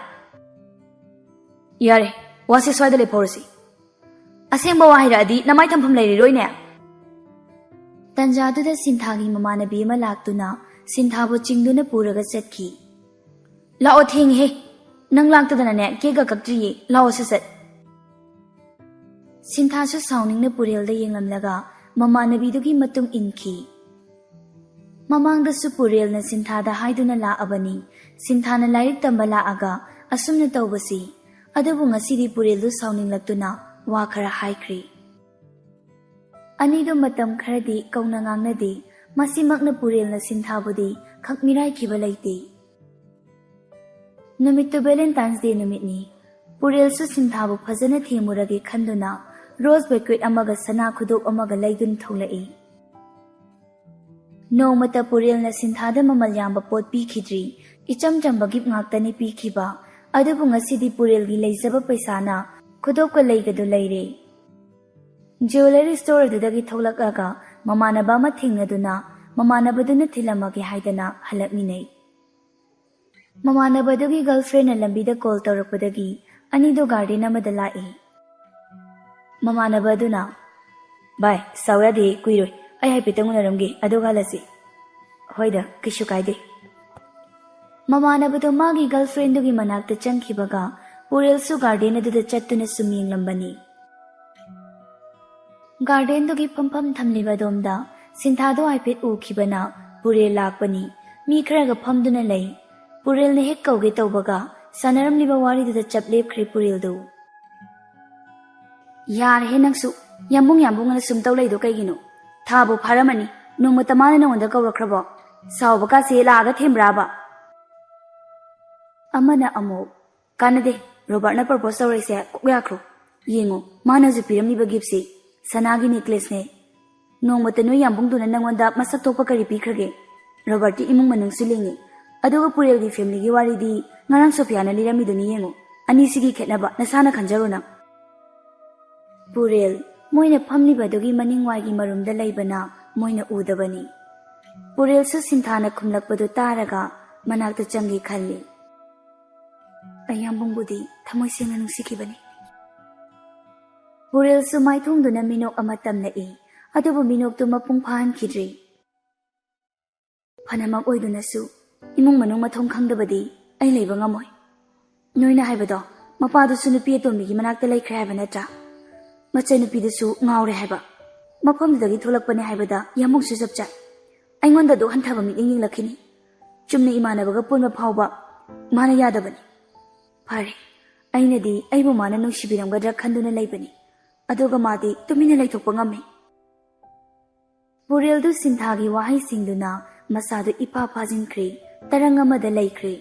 "ꯌꯥꯔꯦ, ꯋꯥꯁꯦ ꯁ꯭ꯋꯥꯏꯗ ꯂꯦꯞꯍꯧꯔꯁꯤ꯫ ꯑꯁꯦꯡꯕ ꯋꯥ ꯍꯥꯏꯔꯛꯑꯗꯤ ꯅꯃꯥꯏ ꯊꯝꯐꯝ ꯂꯩꯔꯔꯣꯏꯅꯦ꯫" ꯇꯟꯖꯥꯗꯨꯗ ꯁꯤꯟꯊꯥꯒꯤ ꯃꯃꯥꯟꯅꯕꯤ ꯑꯃ ꯂꯥꯛꯇꯨꯅ ꯁꯤꯟꯊꯥꯕꯨ ꯆꯤꯡꯗꯨꯅ ꯄꯨꯔꯒ ꯆꯠꯈꯤ꯫ "ꯂꯥꯛꯑꯣ, ꯊꯦꯡꯉꯦꯍꯦ꯫ ꯅꯪ ꯂꯥꯛꯇꯗꯅꯅꯦ ꯀꯦꯛꯀ ꯀꯛꯇ꯭ꯔꯤꯌꯦ꯫ ꯂꯥꯛꯑꯣ ꯁꯠ ꯁꯠ꯫" ꯁꯤꯟꯊꯥꯁꯨ ꯁꯥꯎꯅꯤꯡꯅ ꯄꯨꯔꯦꯜꯗ ꯌꯦꯡꯂꯝꯂꯒ ꯃꯃꯥꯟꯅꯕꯤꯗꯨꯒꯤ ꯃꯇꯨꯡ ꯏꯟꯈꯤ꯫ ꯃꯃꯥꯡꯗꯁꯨ ꯄꯨꯔꯦꯜꯅ ꯁꯤꯟꯊꯥꯗ ꯍꯥꯏꯗꯨꯅ ꯂꯥꯛꯑꯕꯅꯤ, ꯁꯤꯟꯊꯥꯅ ꯂꯥꯏꯔꯤꯛ ꯇꯝꯕ ꯂꯥꯛꯑꯒ ꯑꯁꯨꯝꯅ ꯇꯧꯕꯁꯤ꯫ ꯑꯗꯨꯕꯨ ꯉꯁꯤꯗꯤ ꯄꯨꯔꯦꯜꯗꯨ ꯁꯥꯎꯅꯤꯡꯂꯛꯇꯨꯅ ꯋꯥ ꯈꯔ ꯍꯥꯏꯈ꯭ꯔꯤ꯫ ꯑꯅꯤꯗꯨ ꯃꯇꯝ ꯈꯔꯗꯤ ꯀꯧꯅ ꯉꯥꯡꯅꯗꯦ꯫ ꯃꯁꯤꯃꯛꯅ ꯄꯨꯔꯦꯜꯅ ꯁꯤꯟꯊꯥꯕꯨꯗꯤ ꯈꯛ ꯃꯤꯔꯥꯏꯈꯤꯕ ꯂꯩꯇꯦ꯫ ꯅꯨꯃꯤꯠꯇꯨ ꯚꯦꯂꯦꯟꯇꯥꯏꯟꯁ ꯗꯦ ꯅꯨꯃꯤꯠꯅꯤ꯫ ꯄꯨꯔꯦꯜꯁꯨ ꯁꯤꯟꯊꯥꯕꯨ ꯐꯖꯅ ꯊꯦꯝꯃꯨꯔꯒꯦ ꯈꯟꯗꯨꯅ ꯔꯣꯁ ꯕꯦꯀ꯭ꯋꯦꯠ ꯑꯃꯒ ꯁꯅꯥ ꯈꯨꯗꯣꯞ ꯑꯃꯒ ꯂꯩꯗꯨꯅ ꯊꯣꯛꯂꯛꯏ꯫ ꯅꯣꯡꯃꯇ ꯄꯨꯔꯦꯜꯅ ꯁꯤꯟꯊꯥꯗ ꯃꯃꯜ ꯌꯥꯝꯕ ꯄꯣꯠ ꯄꯤꯈꯤꯗ꯭ꯔꯤ꯫ ꯏꯆꯝ ꯆꯝꯕ ꯒꯤꯐ ꯉꯥꯛꯇꯅꯤ ꯄꯤꯈꯤꯕ꯫ ꯑꯗꯨꯕꯨ ꯉꯁꯤꯗꯤ ꯄꯨꯔꯦꯜꯒꯤ ꯂꯩꯖꯕ ꯄꯩꯁꯥꯅ ꯈꯨꯗꯣꯞꯀ ꯂꯩꯒꯗꯨ ꯂꯩꯔꯦ꯫ ꯖ꯭ꯋꯦꯂꯔꯤ ꯁ꯭ꯇꯣꯔ ꯑꯗꯨꯗꯒꯤ ꯊꯣꯛꯂꯛꯂꯒ ꯃꯃꯥꯟꯅꯕ ꯑꯃ ꯊꯦꯡꯅꯗꯨꯅ ꯃꯃꯥꯟꯅꯕꯗꯨꯅ ꯊꯤꯜꯂꯝꯃꯒꯦ ꯍꯥꯏꯗꯅ ꯍꯜꯂꯛꯃꯤꯟꯅꯩ꯫ ꯃꯃꯥꯟꯅꯕꯗꯨꯒꯤ ꯒꯔꯜꯐ꯭ꯔꯦꯟꯅ ꯂꯝꯕꯤꯗ ꯀꯣꯜ ꯇꯧꯔꯛꯄꯗꯒꯤ ꯑꯅꯤꯗꯣ ꯒꯥꯔꯗꯦꯟ ꯑꯃꯗ ꯂꯥꯛꯏ꯫ ꯃꯃꯥꯟꯅꯕ ꯑꯗꯨꯅ, "ꯚꯥꯏ, ꯁꯥꯎ ꯌꯥꯗꯦ, ꯀꯨꯏꯔꯣꯏ, ꯑꯩ ꯍꯥꯏꯐꯦꯠꯇꯪ ꯎꯅꯔꯝꯒꯦ, ꯑꯗꯨꯒ ꯍꯜꯂꯁꯤ꯫" "ꯍꯣꯏꯗ, ꯀꯩꯁꯨ ꯀꯥꯏꯗꯦ꯫" ꯃꯃꯥꯟꯅꯕꯗꯣ ꯃꯥꯒꯤ ꯒꯔꯜꯐ꯭ꯔꯦꯟꯗꯨꯒꯤ ꯃꯅꯥꯛꯇ ꯆꯪꯈꯤꯕꯒ ꯄꯨꯔꯦꯜꯁꯨ ꯒꯥꯔꯗꯦꯟ ꯑꯗꯨꯗ ꯆꯠꯇꯨꯅ ꯁꯨꯝ ꯌꯦꯡꯂꯝꯕꯅꯤ꯫ ꯒꯥꯔꯗꯦꯟꯗꯨꯒꯤ ꯐꯝꯐꯝ ꯊꯝꯂꯤꯕ ꯑꯗꯣꯝꯗ ꯁꯤꯟꯊꯥꯗꯣ ꯍꯥꯏꯐꯦꯠ ꯎꯈꯤꯕꯅ ꯄꯨꯔꯦꯜ ꯂꯥꯛꯄꯅꯤ꯫ ꯃꯤ ꯈꯔꯒ ꯐꯝꯗꯨꯅ ꯂꯩ꯫ ꯄꯨꯔꯦꯜꯅ ꯍꯦꯛ ꯀꯧꯒꯦ ꯇꯧꯕꯒ ꯁꯥꯟꯅꯔꯝꯂꯤꯕ ꯋꯥꯔꯤꯗꯨꯗ ꯆꯞ ꯂꯦꯞꯈ꯭ꯔꯦ ꯄꯨꯔꯦꯜꯗꯨ꯫ "ꯌꯥꯔꯦꯍꯦ ꯅꯪꯁꯨ, ꯌꯥꯝꯕꯨꯡ ꯌꯥꯝꯕꯨꯡ ꯑꯅ ꯁꯨꯝ ꯇꯧ ꯂꯩꯗꯣ ꯀꯩꯒꯤꯅꯣ? ꯊꯥꯕꯨ ꯐꯥꯔꯝꯃꯅꯤ, ꯅꯣꯡꯃꯇ ꯃꯥꯅ ꯅꯉꯣꯟꯗ ꯀꯧꯔꯛꯈ꯭ꯔꯕꯣ? ꯁꯥꯎꯕ ꯀꯥꯁꯦ ꯂꯥꯛꯑꯒ ꯊꯦꯝꯕ꯭ꯔꯥꯕ?" ꯑꯃꯅ ꯑꯃꯨꯛ, "ꯀꯥꯟꯅꯗꯦ, ꯔꯣꯕꯥꯔꯠꯅ ꯄ꯭ꯔꯄꯣꯁ ꯇꯧꯔꯛꯏꯁꯦ ꯀꯣꯛ ꯌꯥꯈ꯭ꯔꯣ꯫ ꯌꯦꯡꯉꯣ, ꯃꯥꯅ ꯍꯧꯖꯤꯛ ꯄꯤꯔꯝꯂꯤꯕ ꯒꯤꯐꯁꯤ ꯁꯅꯥꯒꯤ ꯅꯦꯀ꯭ꯂꯦꯁꯅꯦ꯫ ꯅꯣꯡꯃꯇ ꯅꯣꯏ ꯌꯥꯝꯕꯨꯡꯗꯨꯅ ꯅꯪꯉꯣꯟꯗ ꯃꯁꯛ ꯊꯣꯛꯄ ꯀꯔꯤ ꯄꯤꯈ꯭ꯔꯒꯦ? ꯔꯣꯕꯥꯔꯠꯇꯤ ꯏꯃꯨꯡ ꯃꯅꯨꯡꯁꯨ ꯂꯤꯡꯉꯤ, ꯑꯗꯨꯒ ꯄꯨꯔꯦꯜꯒꯤ ꯐꯦꯃꯤꯂꯤꯒꯤ ꯋꯥꯔꯤꯗꯤ ꯉꯔꯥꯡ ꯁꯣꯐꯤꯌꯥꯅ ꯂꯤꯔꯝꯃꯤꯗꯨꯅꯤ, ꯌꯦꯡꯉꯣ꯫ ꯑꯅꯤꯁꯤꯒꯤ ꯈꯦꯠꯅꯕ ꯅꯁꯥꯅ ꯈꯟꯖꯔꯣ ꯅꯪ꯫" ꯄꯨꯔꯦꯜ, ꯃꯣꯏꯅ ꯐꯝꯂꯤꯕꯗꯨꯒꯤ ꯃꯅꯤꯡꯋꯥꯏꯒꯤ ꯃꯔꯨꯝꯗ ꯂꯩꯕꯅ ꯃꯣꯏꯅ ꯎꯗꯕꯅꯤ꯫ ꯄꯨꯔꯦꯜꯁꯨ ꯁꯤꯟꯊꯥꯅ ꯈꯨꯝꯂꯛꯄꯗꯨ ꯇꯥꯔꯒ ꯃꯅꯥꯛꯇ ꯆꯪꯒꯦ ꯈꯜꯂꯤ꯫ ꯑꯌꯥꯝꯕꯨꯡꯕꯨꯗꯤ ꯊꯃꯣꯏ ꯁꯦꯡꯅ ꯅꯨꯡꯁꯤꯈꯤꯕꯅꯤ꯫ ꯄꯨꯔꯦꯜꯁꯨ ꯃꯥꯏꯊꯣꯡꯗꯨꯅ ꯃꯤꯅꯣꯛ ꯑꯃ ꯇꯝꯂꯛꯏ, ꯑꯗꯨꯕꯨ ꯃꯤꯅꯣꯛꯇꯨ ꯃꯄꯨꯡ ꯐꯥꯍꯟꯈꯤꯗ꯭ꯔꯤ꯫ "ꯐꯅꯃꯛ ꯑꯣꯏꯗꯨꯅꯁꯨ, ꯏꯃꯨꯡ ꯃꯅꯨꯡ ꯃꯊꯣꯡ ꯈꯪꯗꯕꯗꯤ ꯑꯩ ꯂꯩꯕ ꯉꯝꯃꯣꯏ꯫ ꯅꯣꯏꯅ ꯍꯥꯏꯕꯗꯣ, ꯃꯄꯥꯗꯨꯁꯨ ꯅꯨꯄꯤ ꯑꯇꯣꯝꯕꯤꯒꯤ ꯃꯅꯥꯛꯇ ꯂꯩꯈ꯭ꯔꯦ ꯍꯥꯏꯕ ꯅꯠꯇ꯭ꯔꯥ? ꯃꯆꯟꯅꯨꯄꯤꯗꯨꯁꯨ ꯉꯥꯎꯔꯦ ꯍꯥꯏꯕ꯫ ꯃꯐꯝꯗꯨꯗꯒꯤ ꯊꯣꯛꯂꯛꯄꯅꯦ ꯍꯥꯏꯕꯗ ꯌꯥꯝꯕꯨꯡꯁꯨ ꯆꯞ ꯆꯥꯏ꯫ ꯑꯩꯉꯣꯟꯗ ꯑꯗꯨꯛ ꯍꯟꯊꯕ ꯃꯤꯠꯌꯦꯡ ꯌꯦꯡꯂꯛꯈꯤꯅꯤ꯫ ꯆꯨꯝꯅ ꯏꯃꯥꯟꯅꯕꯒ ꯄꯨꯟꯕ ꯐꯥꯎꯕ ꯃꯥꯅ ꯌꯥꯗꯕꯅꯤ꯫ ꯐꯔꯦ, ꯑꯩꯅꯗꯤ ꯑꯩꯕꯨ ꯃꯥꯅ ꯅꯨꯡꯁꯤꯕꯤꯔꯝꯒꯗ꯭ꯔꯥ ꯈꯟꯗꯨꯅ ꯂꯩꯕꯅꯤ, ꯑꯗꯨꯒ ꯃꯥꯗꯤ ꯇꯨꯃꯤꯟꯅ ꯂꯩꯊꯣꯛꯄ ꯉꯝꯃꯤ꯫" ꯄꯨꯔꯦꯜꯗꯨ ꯁꯤꯟꯊꯥꯒꯤ ꯋꯥꯍꯩꯁꯤꯡꯗꯨꯅ ꯃꯁꯥꯗꯨ ꯏꯐꯥ ꯐꯥꯖꯤꯟꯈ꯭ꯔꯦ, ꯇꯔꯪ ꯑꯃꯗ ꯂꯩꯈ꯭ꯔꯦ꯫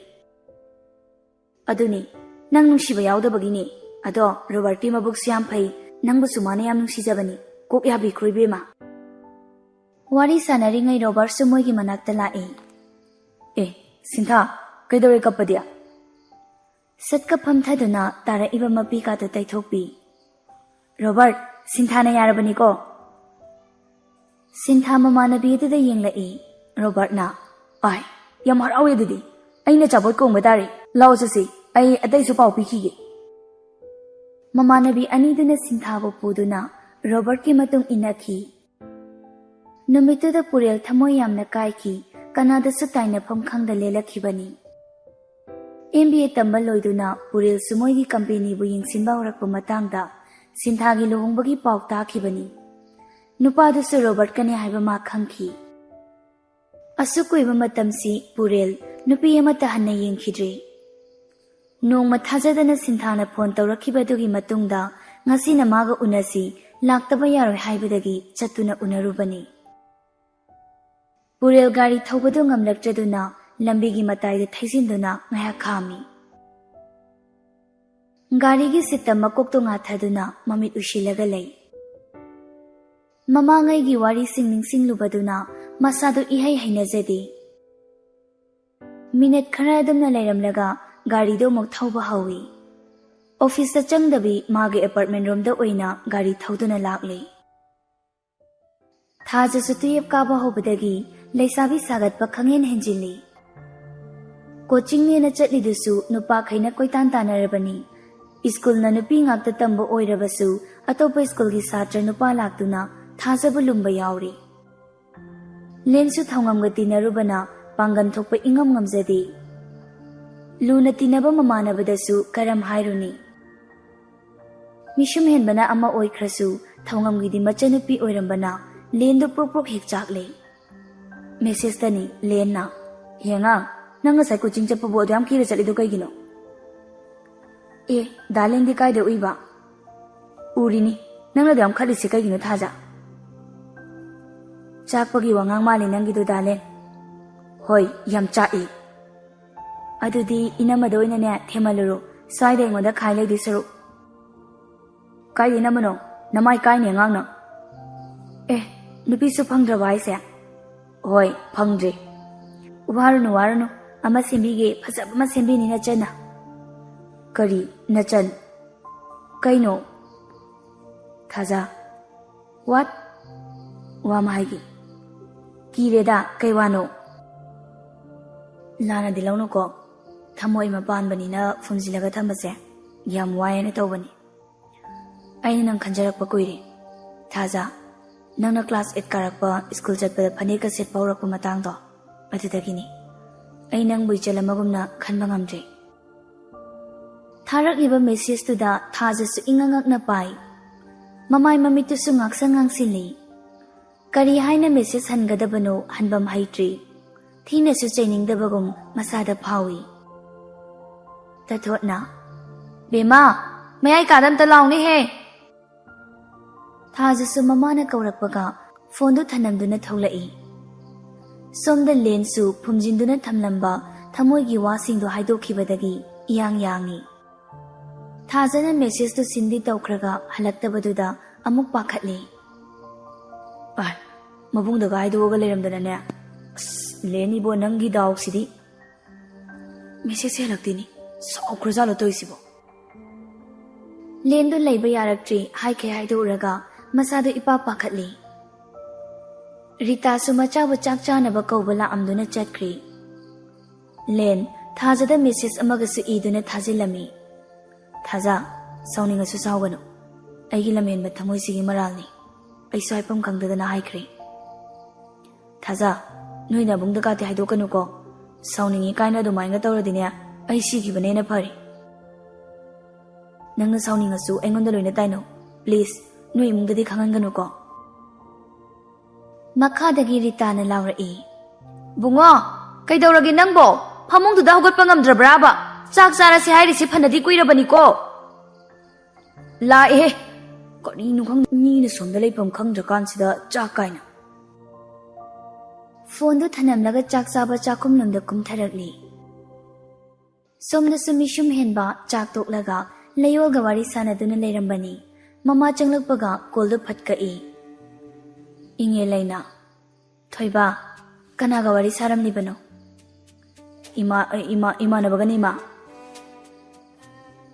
"ꯑꯗꯨꯅꯤ, ꯅꯪ ꯅꯨꯡꯁꯤꯕ ꯌꯥꯎꯗꯕꯒꯤꯅꯤ꯫ ꯑꯗꯣ ꯔꯣꯕꯥꯔꯠꯀꯤ ꯃꯕꯨꯛꯁꯨ ꯌꯥꯝ ꯐꯩ, ꯅꯪꯕꯨꯁꯨ ꯃꯥꯅ ꯌꯥꯝ ꯅꯨꯡꯁꯤꯖꯕꯅꯤ꯫ ꯀꯣꯛ ꯌꯥꯕꯤꯈ꯭ꯔꯣ ꯏꯕꯦꯝꯃ꯫" ꯋꯥꯔꯤ ꯁꯥꯟꯅꯔꯤꯉꯩ ꯔꯣꯕꯥꯔꯠꯁꯨ ꯃꯣꯏꯒꯤ ꯃꯅꯥꯛꯇ ꯂꯥꯛꯏ꯫ "ꯑꯦ, ꯁꯤꯟꯊꯥ, ꯀꯩꯗꯧꯔꯦ ꯀꯞꯄꯗꯤ?" ꯁꯠꯀ ꯐꯝꯊꯗꯨꯅ ꯇꯥꯔꯛꯏꯕ ꯃꯄꯤꯀꯥꯗꯨ ꯇꯩꯊꯣꯛꯄꯤ꯫ "ꯔꯣꯕꯥꯔꯠ, ꯁꯤꯟꯊꯥꯅ ꯌꯥꯔꯕꯅꯤꯀꯣ?" ꯁꯤꯟꯊꯥ ꯃꯃꯥꯟꯅꯕꯤ ꯑꯗꯨꯗ ꯌꯦꯡꯂꯛꯏ꯫ ꯔꯣꯕꯥꯔꯠꯅ, "ꯑꯥꯏ, ꯌꯥꯝ ꯍꯔꯥꯎꯋꯦ ꯑꯗꯨꯗꯤ꯫ ꯑꯩꯅ ꯆꯥꯄꯣꯠ ꯀꯣꯡꯕ ꯇꯥꯔꯦ꯫ ꯂꯥꯛꯑꯣ ꯆꯠꯁꯤ, ꯑꯩ ꯑꯇꯩꯁꯨ ꯄꯥꯎ ꯄꯤꯈꯤꯒꯦ꯫ ꯃꯃꯥꯟꯅꯕꯤ ꯑꯅꯤꯗꯨꯅ ꯁꯤꯟꯊꯥꯕꯨ ꯄꯨꯗꯨꯅ ꯔꯣꯕꯔꯠꯀꯤ ꯃꯇꯨꯡ ꯏꯟꯅꯈꯤ꯫ ꯅꯨꯃꯤꯠꯇꯨꯗ ꯄꯨꯔꯦꯜ ꯊꯃꯣꯏ ꯌꯥꯝꯅ ꯀꯥꯏꯈꯤ, ꯀꯅꯥꯗꯁꯨ ꯇꯥꯏꯅꯐꯝ ꯈꯪꯗ ꯂꯦꯜꯂꯛꯈꯤꯕꯅꯤ꯫ ꯑꯦꯝ ꯕꯤ ꯑꯦ ꯇꯝꯕ ꯂꯣꯏꯗꯨꯅ ꯄꯨꯔꯦꯜꯁꯨ ꯃꯣꯏꯒꯤ ꯀꯝꯄꯦꯅꯤꯕꯨ ꯌꯦꯡꯁꯤꯟꯕ ꯍꯧꯔꯛꯄ ꯃꯇꯥꯡꯗ ꯁꯤꯟꯊꯥꯒꯤ ꯂꯨꯍꯣꯡꯕꯒꯤ ꯄꯥꯎ ꯇꯥꯈꯤꯕꯅꯤ꯫ ꯅꯨꯄꯥꯗꯨꯁꯨ ꯔꯣꯕꯔꯠꯀꯅꯤ ꯍꯥꯏꯕ ꯃꯥ ꯈꯪꯈꯤ꯫ ꯑꯁꯨꯛ ꯀꯨꯏꯕ ꯃꯇꯝꯁꯤ ꯄꯨꯔꯦꯜ ꯅꯨꯄꯤ ꯑꯃꯠꯇ ꯍꯟꯅ ꯌꯦꯡꯈꯤꯗ꯭ꯔꯤ꯫ ꯅꯣꯡꯃ ꯊꯥꯖꯗꯅ ꯁꯤꯟꯊꯥꯅ ꯐꯣꯟ ꯇꯧꯔꯛꯈꯤꯕꯗꯨꯒꯤ ꯃꯇꯨꯡꯗ ꯉꯁꯤꯅ ꯃꯥꯒ ꯎꯅꯁꯤ, ꯂꯥꯛꯇꯕ ꯌꯥꯔꯣꯏ ꯍꯥꯏꯕꯗꯒꯤ ꯆꯠꯇꯨꯅ ꯎꯅꯔꯨꯕꯅꯤ꯫ ꯄꯨꯔꯦꯜ ꯒꯥꯔꯤ ꯊꯧꯕꯗꯨ ꯉꯝꯂꯛꯇ꯭ꯔꯗꯨꯅ ꯂꯝꯕꯤꯒꯤ ꯃꯇꯥꯏꯗ ꯊꯩꯖꯤꯟꯗꯨꯅ ꯉꯥꯏꯍꯥꯛ ꯈꯥꯝꯃꯤ꯫ ꯒꯥꯔꯤꯒꯤ ꯁꯤꯠꯇ ꯃꯀꯣꯛꯇꯣ ꯉꯥꯊꯗꯨꯅ ꯃꯃꯤꯠ ꯎꯏꯁꯤꯜꯂꯒ ꯂꯩ꯫ ꯃꯃꯥꯡꯉꯩꯒꯤ ꯋꯥꯔꯤꯁꯤꯡ ꯅꯤꯡꯁꯤꯡꯂꯨꯕꯗꯨꯅ ꯃꯁꯥꯗꯨ ꯏꯍꯩ ꯍꯩꯅꯖꯗꯦ꯫ ꯃꯤꯅꯠ ꯈꯔ ꯑꯗꯨꯝꯅ ꯂꯩꯔꯝꯂꯒ ꯒꯥꯔꯤꯗꯨ ꯑꯃꯨꯛ ꯊꯧꯕ ꯍꯧꯏ꯫ ꯑꯣꯐꯤꯁꯇ ꯆꯪꯗꯕꯤ ꯃꯥꯒꯤ ꯑꯦꯄꯥꯔꯠꯃꯦꯟ ꯔꯣꯝꯗ ꯑꯣꯏꯅ ꯒꯥꯔꯤ ꯊꯧꯗꯨꯅ ꯂꯥꯛꯂꯤ꯫ ꯊꯥꯖꯁꯨ ꯇꯨꯌꯦꯞ ꯀꯥꯕ ꯍꯧꯕꯗꯒꯤ ꯂꯩꯁꯥꯕꯤ ꯁꯥꯒꯠꯄ ꯈꯪꯍꯦꯟ ꯍꯦꯟꯖꯤꯜꯂꯤ꯫ ꯀꯣꯆꯤꯡꯅꯦꯅ ꯆꯠꯂꯤꯗꯨꯁꯨ ꯅꯨꯄꯥꯈꯩꯅ ꯀꯣꯏꯇꯥꯟ ꯇꯥꯟꯅꯔꯕꯅꯤ꯫ ꯁ꯭ꯀꯨꯜꯅ ꯅꯨꯄꯤ ꯉꯥꯛꯇ ꯇꯝꯕ ꯑꯣꯏꯔꯕꯁꯨ ꯑꯇꯣꯞꯄ ꯁ꯭ꯀꯨꯜꯒꯤ ꯁꯥꯇ꯭ꯔ ꯅꯨꯄꯥ ꯂꯥꯛꯇꯨꯅ ꯊꯥꯖꯕ ꯂꯨꯝꯕ ꯌꯥꯎꯔꯤ꯫ ꯂꯦꯟꯁꯨ ꯊꯧꯉꯝꯒ ꯇꯤꯟꯅꯔꯨꯕꯅ ꯄꯥꯡꯒꯟ ꯊꯣꯛꯄ ꯏꯉꯝ ꯉꯝꯖꯗꯦ꯫ ꯂꯨꯅ ꯇꯤꯟꯅꯕ ꯃꯃꯥꯟꯅꯕꯗꯁꯨ ꯀꯔꯝ ꯍꯥꯏꯔꯨꯅꯤ? ꯃꯤꯁꯨꯝ ꯍꯦꯟꯕꯅ ꯑꯃ ꯑꯣꯏꯈ꯭ꯔꯁꯨ ꯊꯧꯉꯝꯒꯤꯗꯤ ꯃꯆꯟꯅꯨꯄꯤ ꯑꯣꯏꯔꯝꯕꯅ ꯂꯦꯟꯗꯨ ꯄ꯭ꯔꯣꯛ ꯄ꯭ꯔꯣꯛ ꯍꯦꯛ ꯆꯥꯛꯂꯦ꯫ ꯃꯦꯁꯦꯖꯇꯅꯤ ꯂꯦꯟꯅ, "ꯍꯦꯉꯥ, ꯅꯪ ꯉꯁꯥꯏ ꯀꯣꯆꯤꯡ ꯆꯠꯄꯕꯨ ꯑꯗꯨ ꯌꯥꯝ ꯀꯤꯔ ꯆꯠꯂꯤꯗꯣ ꯀꯩꯒꯤꯅꯣ?" "ꯑꯦ, ꯗꯥ ꯂꯦꯟꯗꯤ ꯀꯥꯏꯗ ꯎꯏꯕ?" "ꯎꯔꯤꯅꯤ, ꯅꯪꯅ ꯑꯗꯨ ꯌꯥꯝ ꯈꯠꯂꯤꯁꯦ ꯀꯩꯒꯤꯅꯣ ꯊꯥꯖ?" "ꯆꯥꯛꯄꯒꯤ ꯋꯥꯉꯥꯡ ꯃꯥꯜꯂꯦ ꯅꯪꯒꯤꯗꯣ ꯗꯥ ꯂꯦꯟ꯫" "ꯍꯣꯏ, ꯌꯥꯝ ꯆꯥꯛꯏ꯫" "ꯑꯗꯨꯗꯤ ꯏꯅꯝꯃꯗ ꯑꯣꯏꯅꯅꯦ ꯊꯦꯝꯍꯜꯂꯨꯔꯣ, ꯁ꯭ꯋꯥꯏꯗ ꯑꯩꯉꯣꯟꯗ ꯈꯥꯏ ꯂꯩꯗꯣꯏ ꯁꯔꯨꯛ꯫" "ꯀꯥꯏꯗ ꯏꯅꯝꯃꯅꯣ? ꯅꯃꯥꯏ ꯀꯥꯏꯅꯦ ꯑꯉꯥꯡꯅ꯫" "ꯑꯦ, ꯅꯨꯄꯤꯁꯨ ꯐꯪꯗ꯭ꯔꯕ ꯍꯥꯏꯁꯦ?" "ꯍꯣꯏ, ꯐꯪꯗ꯭ꯔꯦ꯫" "ꯋꯥꯔꯨꯅꯨ, ꯋꯥꯔꯨꯅꯨ, ꯑꯃ ꯁꯦꯝꯕꯤꯒꯦ, ꯐꯖꯕ ꯑꯃ ꯁꯦꯝꯕꯤꯅꯤ ꯅꯆꯟꯅ꯫" "ꯀꯔꯤ ꯅꯆꯟ? ꯀꯩꯅꯣ?" "ꯊꯥꯖ꯫" "What?" "ꯋꯥ ꯑꯃ ꯍꯥꯏꯒꯦ꯫" "ꯀꯤꯔꯦꯗ, ꯀꯩ ꯋꯥꯅꯣ?" ꯂꯥꯟꯅꯗꯤ ꯂꯧꯅꯨꯀꯣ, ꯊꯃꯣꯏ ꯑꯃ ꯄꯥꯟꯕꯅꯤꯅ ꯐꯨꯝꯖꯤꯜꯂꯒ ꯊꯝꯕꯁꯦ ꯌꯥꯝ ꯋꯥꯏꯅ ꯇꯧꯕꯅꯤ꯫ ꯑꯩꯅ ꯅꯪ ꯈꯟꯖꯔꯛꯄ ꯀꯨꯏꯔꯦ꯫ ꯊꯥꯖ, ꯅꯪꯅ ꯀ꯭ꯂꯥꯁ ꯑꯩꯠ ꯀꯥꯔꯛꯄ, ꯁ꯭ꯀꯨꯜ ꯆꯠꯄꯗ ꯐꯅꯦꯛꯀ ꯁꯦꯠꯄ ꯍꯧꯔꯛꯄ ꯃꯇꯥꯡꯗꯣ, ꯑꯗꯨꯗꯒꯤꯅꯤ꯫ ꯑꯩ ꯅꯪꯕꯨ ꯏꯆꯜ ꯑꯃꯒꯨꯝꯅ ꯈꯟꯕ ꯉꯝꯗ꯭ꯔꯦ꯫ ꯊꯥꯔꯛꯂꯤꯕ ꯃꯦꯁꯦꯖꯇꯨꯗ ꯊꯥꯖꯁꯨ ꯏꯉꯛ ꯉꯛꯅ ꯄꯥꯏ꯫ ꯃꯃꯥꯏ ꯃꯃꯤꯠꯇꯨꯁꯨ ꯉꯥꯡꯁꯪ ꯉꯥꯡꯁꯤꯜꯂꯤ꯫ ꯀꯔꯤ ꯍꯥꯏꯅ ꯃꯦꯁꯦꯖ ꯍꯟꯒꯗꯕꯅꯣ ꯍꯟꯐꯝ ꯍꯩꯇ꯭ꯔꯤ꯫ ꯊꯤꯅꯁꯨ ꯆꯩꯅꯤꯡꯗꯕꯒꯨꯝ ꯃꯁꯥꯗ ꯐꯥꯎꯏ꯫ ꯇꯊꯣꯠꯅ, "ꯕꯦꯝꯃ, ꯃꯌꯥꯏ ꯀꯥꯗ ꯑꯝꯇ ꯂꯥꯎꯅꯦꯍꯦ!" ꯊꯥꯖꯁꯨ ꯃꯃꯥꯅ ꯀꯧꯔꯛꯄꯒ ꯐꯣꯟꯗꯨ ꯊꯅꯝꯗꯨꯅ ꯊꯣꯛꯂꯛꯏ꯫ ꯁꯣꯝꯗ ꯂꯦꯟꯁꯨ ꯐꯨꯝꯖꯤꯟꯗꯨꯅ ꯊꯝꯂꯝꯕ ꯊꯃꯣꯏꯒꯤ ꯋꯥꯁꯤꯡꯗꯨ ꯍꯥꯏꯗꯣꯛꯈꯤꯕꯗꯒꯤ ꯏꯌꯥꯡ ꯌꯥꯡꯏ꯫ ꯊꯥꯖꯅ ꯃꯦꯁꯦꯖꯇꯨ ꯁꯤꯟꯗꯤ ꯇꯧꯈ꯭ꯔꯒ ꯍꯜꯂꯛꯇꯕꯗꯨꯗ ꯑꯃꯨꯛ ꯄꯥꯈꯠꯂꯤ꯫ ꯑꯥꯏ, ꯃꯕꯨꯡꯗꯒ ꯍꯥꯏꯗꯣꯛꯑꯒ ꯂꯩꯔꯝꯗꯅꯅꯦ꯫ ꯑꯁ, ꯂꯦꯟ ꯏꯕꯣ, ꯅꯪꯒꯤ ꯗꯥꯎꯁꯤꯗꯤ꯫ ꯃꯦꯁꯦꯖꯁꯦ ꯍꯜꯂꯛꯇꯦꯅꯤ꯫ ꯁꯥꯎꯈ꯭ꯔꯖꯥꯠꯂꯣ ꯇꯧꯔꯤꯁꯤꯕꯣ? ꯂꯦꯟꯗꯨ ꯂꯩꯕ ꯌꯥꯔꯛꯇ꯭ꯔꯤ, ꯍꯥꯏꯈꯩ ꯍꯥꯏꯗꯣꯛꯎꯔꯒ ꯃꯁꯥꯗꯨ ꯏꯄꯥ ꯄꯥꯈꯠꯂꯤ꯫ ꯔꯤꯇꯥꯁꯨ ꯃꯆꯥꯕꯨ ꯆꯥꯛ ꯆꯥꯅꯕ ꯀꯧꯕ ꯂꯥꯛꯑꯝꯗꯨꯅ ꯆꯠꯈ꯭ꯔꯤ꯫ ꯂꯦꯟ ꯊꯥꯖꯗ ꯃꯦꯁꯦꯖ ꯑꯃꯒꯁꯨ ꯏꯗꯨꯅ ꯊꯥꯖꯤꯜꯂꯝꯃꯤ꯫ "ꯊꯥꯖ, ꯁꯥꯎꯅꯤꯡꯉꯁꯨ ꯁꯥꯎꯒꯅꯨ꯫ ꯑꯩꯒꯤ ꯂꯝꯍꯦꯟꯕ ꯊꯃꯣꯏꯁꯤꯒꯤ ꯃꯔꯥꯜꯅꯤ꯫ ꯑꯩꯁꯨ ꯍꯥꯏꯐꯝ ꯈꯪꯗꯗꯅ ꯍꯥꯏꯈ꯭ꯔꯦ꯫ ꯊꯥꯖ, ꯅꯣꯏ ꯅꯕꯨꯡꯗ ꯀꯥꯇꯤ ꯍꯥꯏꯗꯣꯛꯀꯅꯨꯀꯣ꯫ ꯁꯥꯎꯅꯤꯡꯉꯤ ꯀꯥꯏꯅ ꯑꯗꯨꯃꯥꯏꯅ ꯇꯧꯔꯗꯤꯅꯦ, ꯑꯩ ꯁꯤꯈꯤꯕꯅ ꯍꯦꯟꯅ ꯐꯔꯦ꯫ ꯅꯪꯅ ꯁꯥꯎꯅꯤꯡꯉꯁꯨ ꯑꯩꯉꯣꯟꯗ ꯂꯣꯏꯅ ꯇꯥꯏꯅꯧ꯫ ꯄ꯭ꯂꯤꯖ, ꯅꯣꯏ ꯏꯃꯨꯡꯗꯗꯤ ꯈꯪꯍꯟꯒꯅꯨꯀꯣ꯫" ꯃꯈꯥꯗꯒꯤ ꯔꯤꯇꯥꯅ ꯂꯥꯎꯔꯛꯏ꯫ "ꯕꯨꯡꯉꯣ, ꯀꯩꯗꯧꯔꯒꯦ ꯅꯪꯕꯣ? ꯐꯃꯨꯡꯗꯨꯗ ꯍꯧꯒꯠꯄ ꯉꯝꯗ꯭ꯔꯕ꯭ꯔꯥꯕ? ꯆꯥꯛ ꯆꯥꯔꯁꯦ ꯍꯥꯏꯔꯤꯁꯦ ꯐꯅꯗꯤ ꯀꯨꯏꯔꯕꯅꯤꯀꯣ꯫" "ꯂꯥꯛꯑꯦꯍꯦ꯫ ꯀꯔꯤꯅꯣ ꯈꯪꯗꯦ, ꯃꯤꯅ ꯁꯣꯝꯗ ꯂꯩꯐꯝ ꯈꯪꯗ꯭ꯔꯀꯥꯟꯁꯤꯗ ꯆꯥꯛ ꯀꯥꯏꯅ꯫" ꯐꯣꯟꯗꯨ ꯊꯅꯝꯂꯒ ꯆꯥꯛ ꯆꯥꯕ ꯆꯥꯛꯈꯨꯝꯂꯣꯝꯗ ꯀꯨꯝꯊꯔꯛꯂꯤ꯫ ꯁꯣꯝꯗꯁꯨ ꯃꯤꯁꯨꯝ ꯍꯦꯟꯕ ꯆꯥꯛ ꯇꯣꯛꯂꯒ ꯂꯩꯌꯣꯜꯒ ꯋꯥꯔꯤ ꯁꯥꯟꯅꯗꯨꯅ ꯂꯩꯔꯝꯕꯅꯤ꯫ ꯃꯃꯥ ꯆꯪꯂꯛꯄꯒ ꯀꯣꯜꯗꯨ ꯐꯠ ꯀꯛꯏ꯫ ꯏꯉꯦ ꯂꯩꯅ, "ꯊꯣꯏꯕ, ꯀꯅꯥꯒ ꯋꯥꯔꯤ ꯁꯥꯔꯝꯂꯤꯕꯅꯣ?" "ꯏꯃꯥ, ꯏꯃꯥ, ꯏꯃꯥꯟꯅꯕꯒꯅꯤ, ꯏꯃꯥ꯫"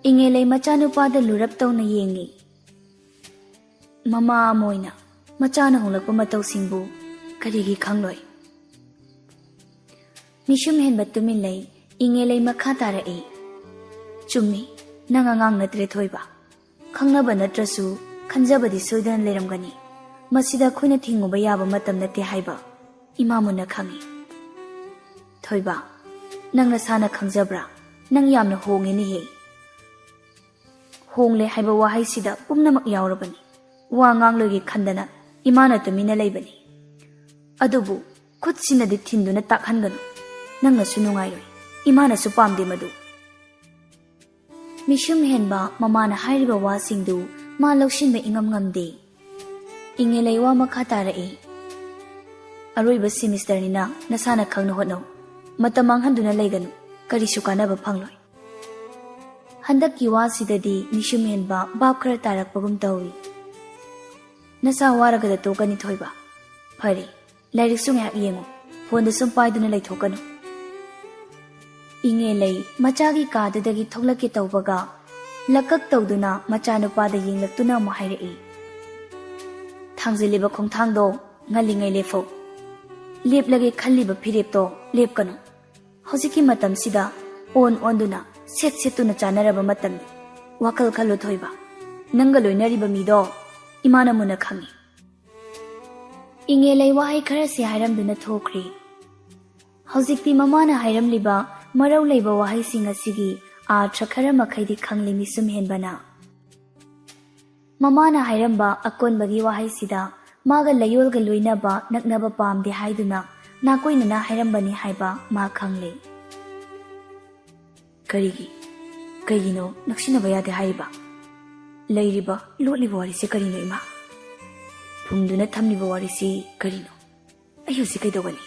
ꯏꯉꯦ ꯂꯩ ꯃꯆꯥꯅꯨꯄꯥꯗ ꯂꯨꯔꯞ ꯇꯧꯅ ꯌꯦꯡꯉꯤ꯫ ꯃꯃꯥ ꯑꯃ ꯑꯣꯏꯅ ꯃꯆꯥꯅ ꯍꯣꯡꯂꯛꯄ ꯃꯇꯧꯁꯤꯡꯕꯨ ꯀꯔꯤꯒꯤ ꯈꯪꯂꯣꯏ? ꯃꯤꯁꯨꯝ ꯍꯦꯟꯕ ꯇꯨꯃꯤꯟ ꯂꯩ꯫ ꯏꯉꯦꯂꯩ ꯃꯈꯥ ꯇꯥꯔꯛꯏ꯫ ꯆꯨꯝꯃꯤ, ꯅꯪ ꯑꯉꯥꯡ ꯅꯠꯇ꯭ꯔꯦ ꯊꯣꯏꯕ꯫ ꯈꯪꯅꯕ ꯅꯠꯇ꯭ꯔꯁꯨ ꯈꯟꯖꯕꯗꯤ ꯁꯣꯏꯗꯅ ꯂꯩꯔꯝꯒꯅꯤ꯫ ꯃꯁꯤꯗ ꯑꯩꯈꯣꯏꯅ ꯊꯤꯡꯉꯨꯕ ꯌꯥꯕ ꯃꯇꯝ ꯅꯠꯇꯦ ꯍꯥꯏꯕ ꯏꯃꯥ ꯃꯨꯟꯅ ꯈꯪꯏ꯫ ꯊꯣꯏꯕ, ꯅꯪ ꯅꯁꯥꯅ ꯈꯪꯖꯕ꯭ꯔꯥ? ꯅꯪ ꯌꯥꯝꯅ ꯍꯣꯡꯉꯦꯅꯦꯍꯦ꯫ ꯍꯣꯡꯂꯦ ꯍꯥꯏꯕ ꯋꯥꯍꯩꯁꯤꯗ ꯄꯨꯝꯅꯃꯛ ꯌꯥꯎꯔꯕꯅꯤ꯫ ꯋꯥ ꯉꯥꯡꯂꯣꯏꯒꯦ ꯈꯟꯗꯅ ꯏꯃꯥꯅ ꯇꯨꯃꯤꯟꯅ ꯂꯩꯕꯅꯤ꯫ ꯑꯗꯨꯕꯨ ꯈꯨꯠꯁꯤꯅꯗꯤ ꯊꯤꯟꯗꯨꯅ ꯇꯥꯛꯍꯟꯒꯅꯨ꯫ ꯅꯪꯅꯁꯨ ꯅꯨꯡꯉꯥꯏꯔꯣꯏ꯫ ꯏꯃꯥꯅꯁꯨ ꯄꯥꯝꯗꯦ ꯃꯗꯨ꯫ ꯃꯤꯁꯨꯝ ꯍꯦꯟꯕ ꯃꯃꯥꯅ ꯍꯥꯏꯔꯤꯕ ꯋꯥꯁꯤꯡꯗꯨ ꯃꯥ ꯂꯧꯁꯤꯟꯕ ꯏꯉꯝ ꯉꯝꯗꯦ꯫ ꯏꯉꯦꯂꯩ ꯋꯥ ꯃꯈꯥ ꯇꯥꯔꯛꯏ꯫ ꯑꯔꯣꯏꯕ ꯁꯤꯃꯤꯁꯇꯔꯅꯤꯅ ꯅꯁꯥꯅ ꯈꯪꯅ ꯍꯣꯠꯅꯧ꯫ ꯃꯇꯝ ꯃꯥꯡꯍꯟꯗꯨꯅ ꯂꯩꯒꯅꯨ꯫ ꯀꯔꯤꯁꯨ ꯀꯥꯟꯅꯕ ꯐꯪꯂꯣꯏ꯫ ꯍꯟꯗꯛꯀꯤ ꯋꯥꯁꯤꯗꯗꯤ ꯃꯤꯁꯨꯝ ꯍꯦꯟꯕ ꯚꯥꯞ ꯈꯔ ꯇꯥꯔꯛꯄꯒꯨꯝ ꯇꯧꯏ꯫ ꯅꯁꯥ ꯋꯥꯔꯒꯗ ꯇꯣꯛꯀꯅꯤ ꯊꯣꯏꯕ꯫ ꯐꯔꯦ, ꯂꯥꯏꯔꯤꯛꯁꯨ ꯉꯥꯏꯍꯥꯛ ꯌꯦꯡꯉꯨ꯫ ꯐꯣꯟꯗ ꯁꯨꯝ ꯄꯥꯏꯗꯨꯅ ꯂꯩꯊꯣꯛꯀꯅꯨ꯫ ꯏꯉꯦꯂꯩ ꯃꯆꯥꯒꯤ ꯀꯥꯗꯨꯗꯒꯤ ꯊꯣꯛꯂꯛꯀꯦ ꯇꯧꯕꯒ ꯂꯀꯛ ꯇꯧꯗꯨꯅ ꯃꯆꯥꯅꯨꯄꯥꯗ ꯌꯦꯡꯂꯛꯇꯨꯅ ꯑꯃꯨꯛ ꯍꯥꯏꯔꯛꯏ꯫ ꯊꯥꯡꯖꯤꯜꯂꯤꯕ ꯈꯣꯡꯊꯥꯡꯗꯣ ꯉꯜꯂꯤꯉꯩ ꯂꯦꯞꯐꯧ꯫ ꯂꯦꯞꯂꯒꯦ ꯈꯜꯂꯤꯕ ꯐꯤꯔꯦꯞꯇꯣ ꯂꯦꯞꯀꯅꯨ꯫ ꯍꯧꯖꯤꯛꯀꯤ ꯃꯇꯝꯁꯤꯗ ꯑꯣꯟ ꯑꯣꯟꯗꯨꯅ ꯁꯦꯠ ꯁꯦꯠꯇꯨꯅ ꯆꯥꯅꯔꯕ ꯃꯇꯝꯅꯤ꯫ ꯋꯥꯈꯜ ꯈꯜꯂꯨ ꯊꯣꯏꯕ꯫ ꯅꯪꯒ ꯂꯣꯏꯅꯔꯤꯕ ꯃꯤꯗꯣ ꯏꯃꯥꯅ ꯃꯨꯟꯅ ꯈꯪꯏ꯫ ꯏꯉꯦꯂꯩ ꯋꯥꯍꯩ ꯈꯔꯁꯤ ꯍꯥꯏꯔꯝꯗꯨꯅ ꯊꯣꯛꯈ꯭ꯔꯦ꯫ ꯍꯧꯖꯤꯛꯇꯤ ꯃꯃꯥꯅ ꯍꯥꯏꯔꯝꯂꯤꯕ ꯃꯔꯧ ꯂꯩꯕ ꯋꯥꯍꯩꯁꯤꯡ ꯑꯁꯤꯒꯤ ꯑꯥꯔꯊ ꯈꯔ ꯃꯈꯩꯗꯤ ꯈꯪꯂꯤ ꯃꯤꯁꯨꯝ ꯍꯦꯟꯕꯅ꯫ ꯃꯃꯥꯅ ꯍꯥꯏꯔꯝꯕ ꯑꯀꯣꯟꯕꯒꯤ ꯋꯥꯍꯩꯁꯤꯗ ꯃꯥꯒ ꯂꯩꯌꯣꯜꯒ ꯂꯣꯏꯅꯕ ꯅꯛꯅꯕ ꯄꯥꯝꯗꯦ ꯍꯥꯏꯗꯨꯅ ꯅꯥꯀꯣꯏꯅꯅ ꯍꯥꯏꯔꯝꯕꯅꯤ ꯍꯥꯏꯕ ꯃꯥ ꯈꯪꯂꯦ꯫ ꯀꯔꯤꯒꯤ? ꯀꯩꯒꯤꯅꯣ ꯅꯛꯁꯤꯟꯅꯕ ꯌꯥꯗꯦ ꯍꯥꯏꯔꯤꯕ? ꯂꯩꯔꯤꯕ, ꯂꯣꯠꯂꯤꯕ ꯋꯥꯔꯤꯁꯦ ꯀꯔꯤꯅꯣ ꯏꯃꯥ? ꯐꯨꯝꯗꯨꯅ ꯊꯝꯂꯤꯕ ꯋꯥꯔꯤꯁꯤ ꯀꯔꯤꯅꯣ? ꯑꯩ ꯍꯧꯖꯤꯛ ꯀꯩꯗꯧꯒꯅꯤ?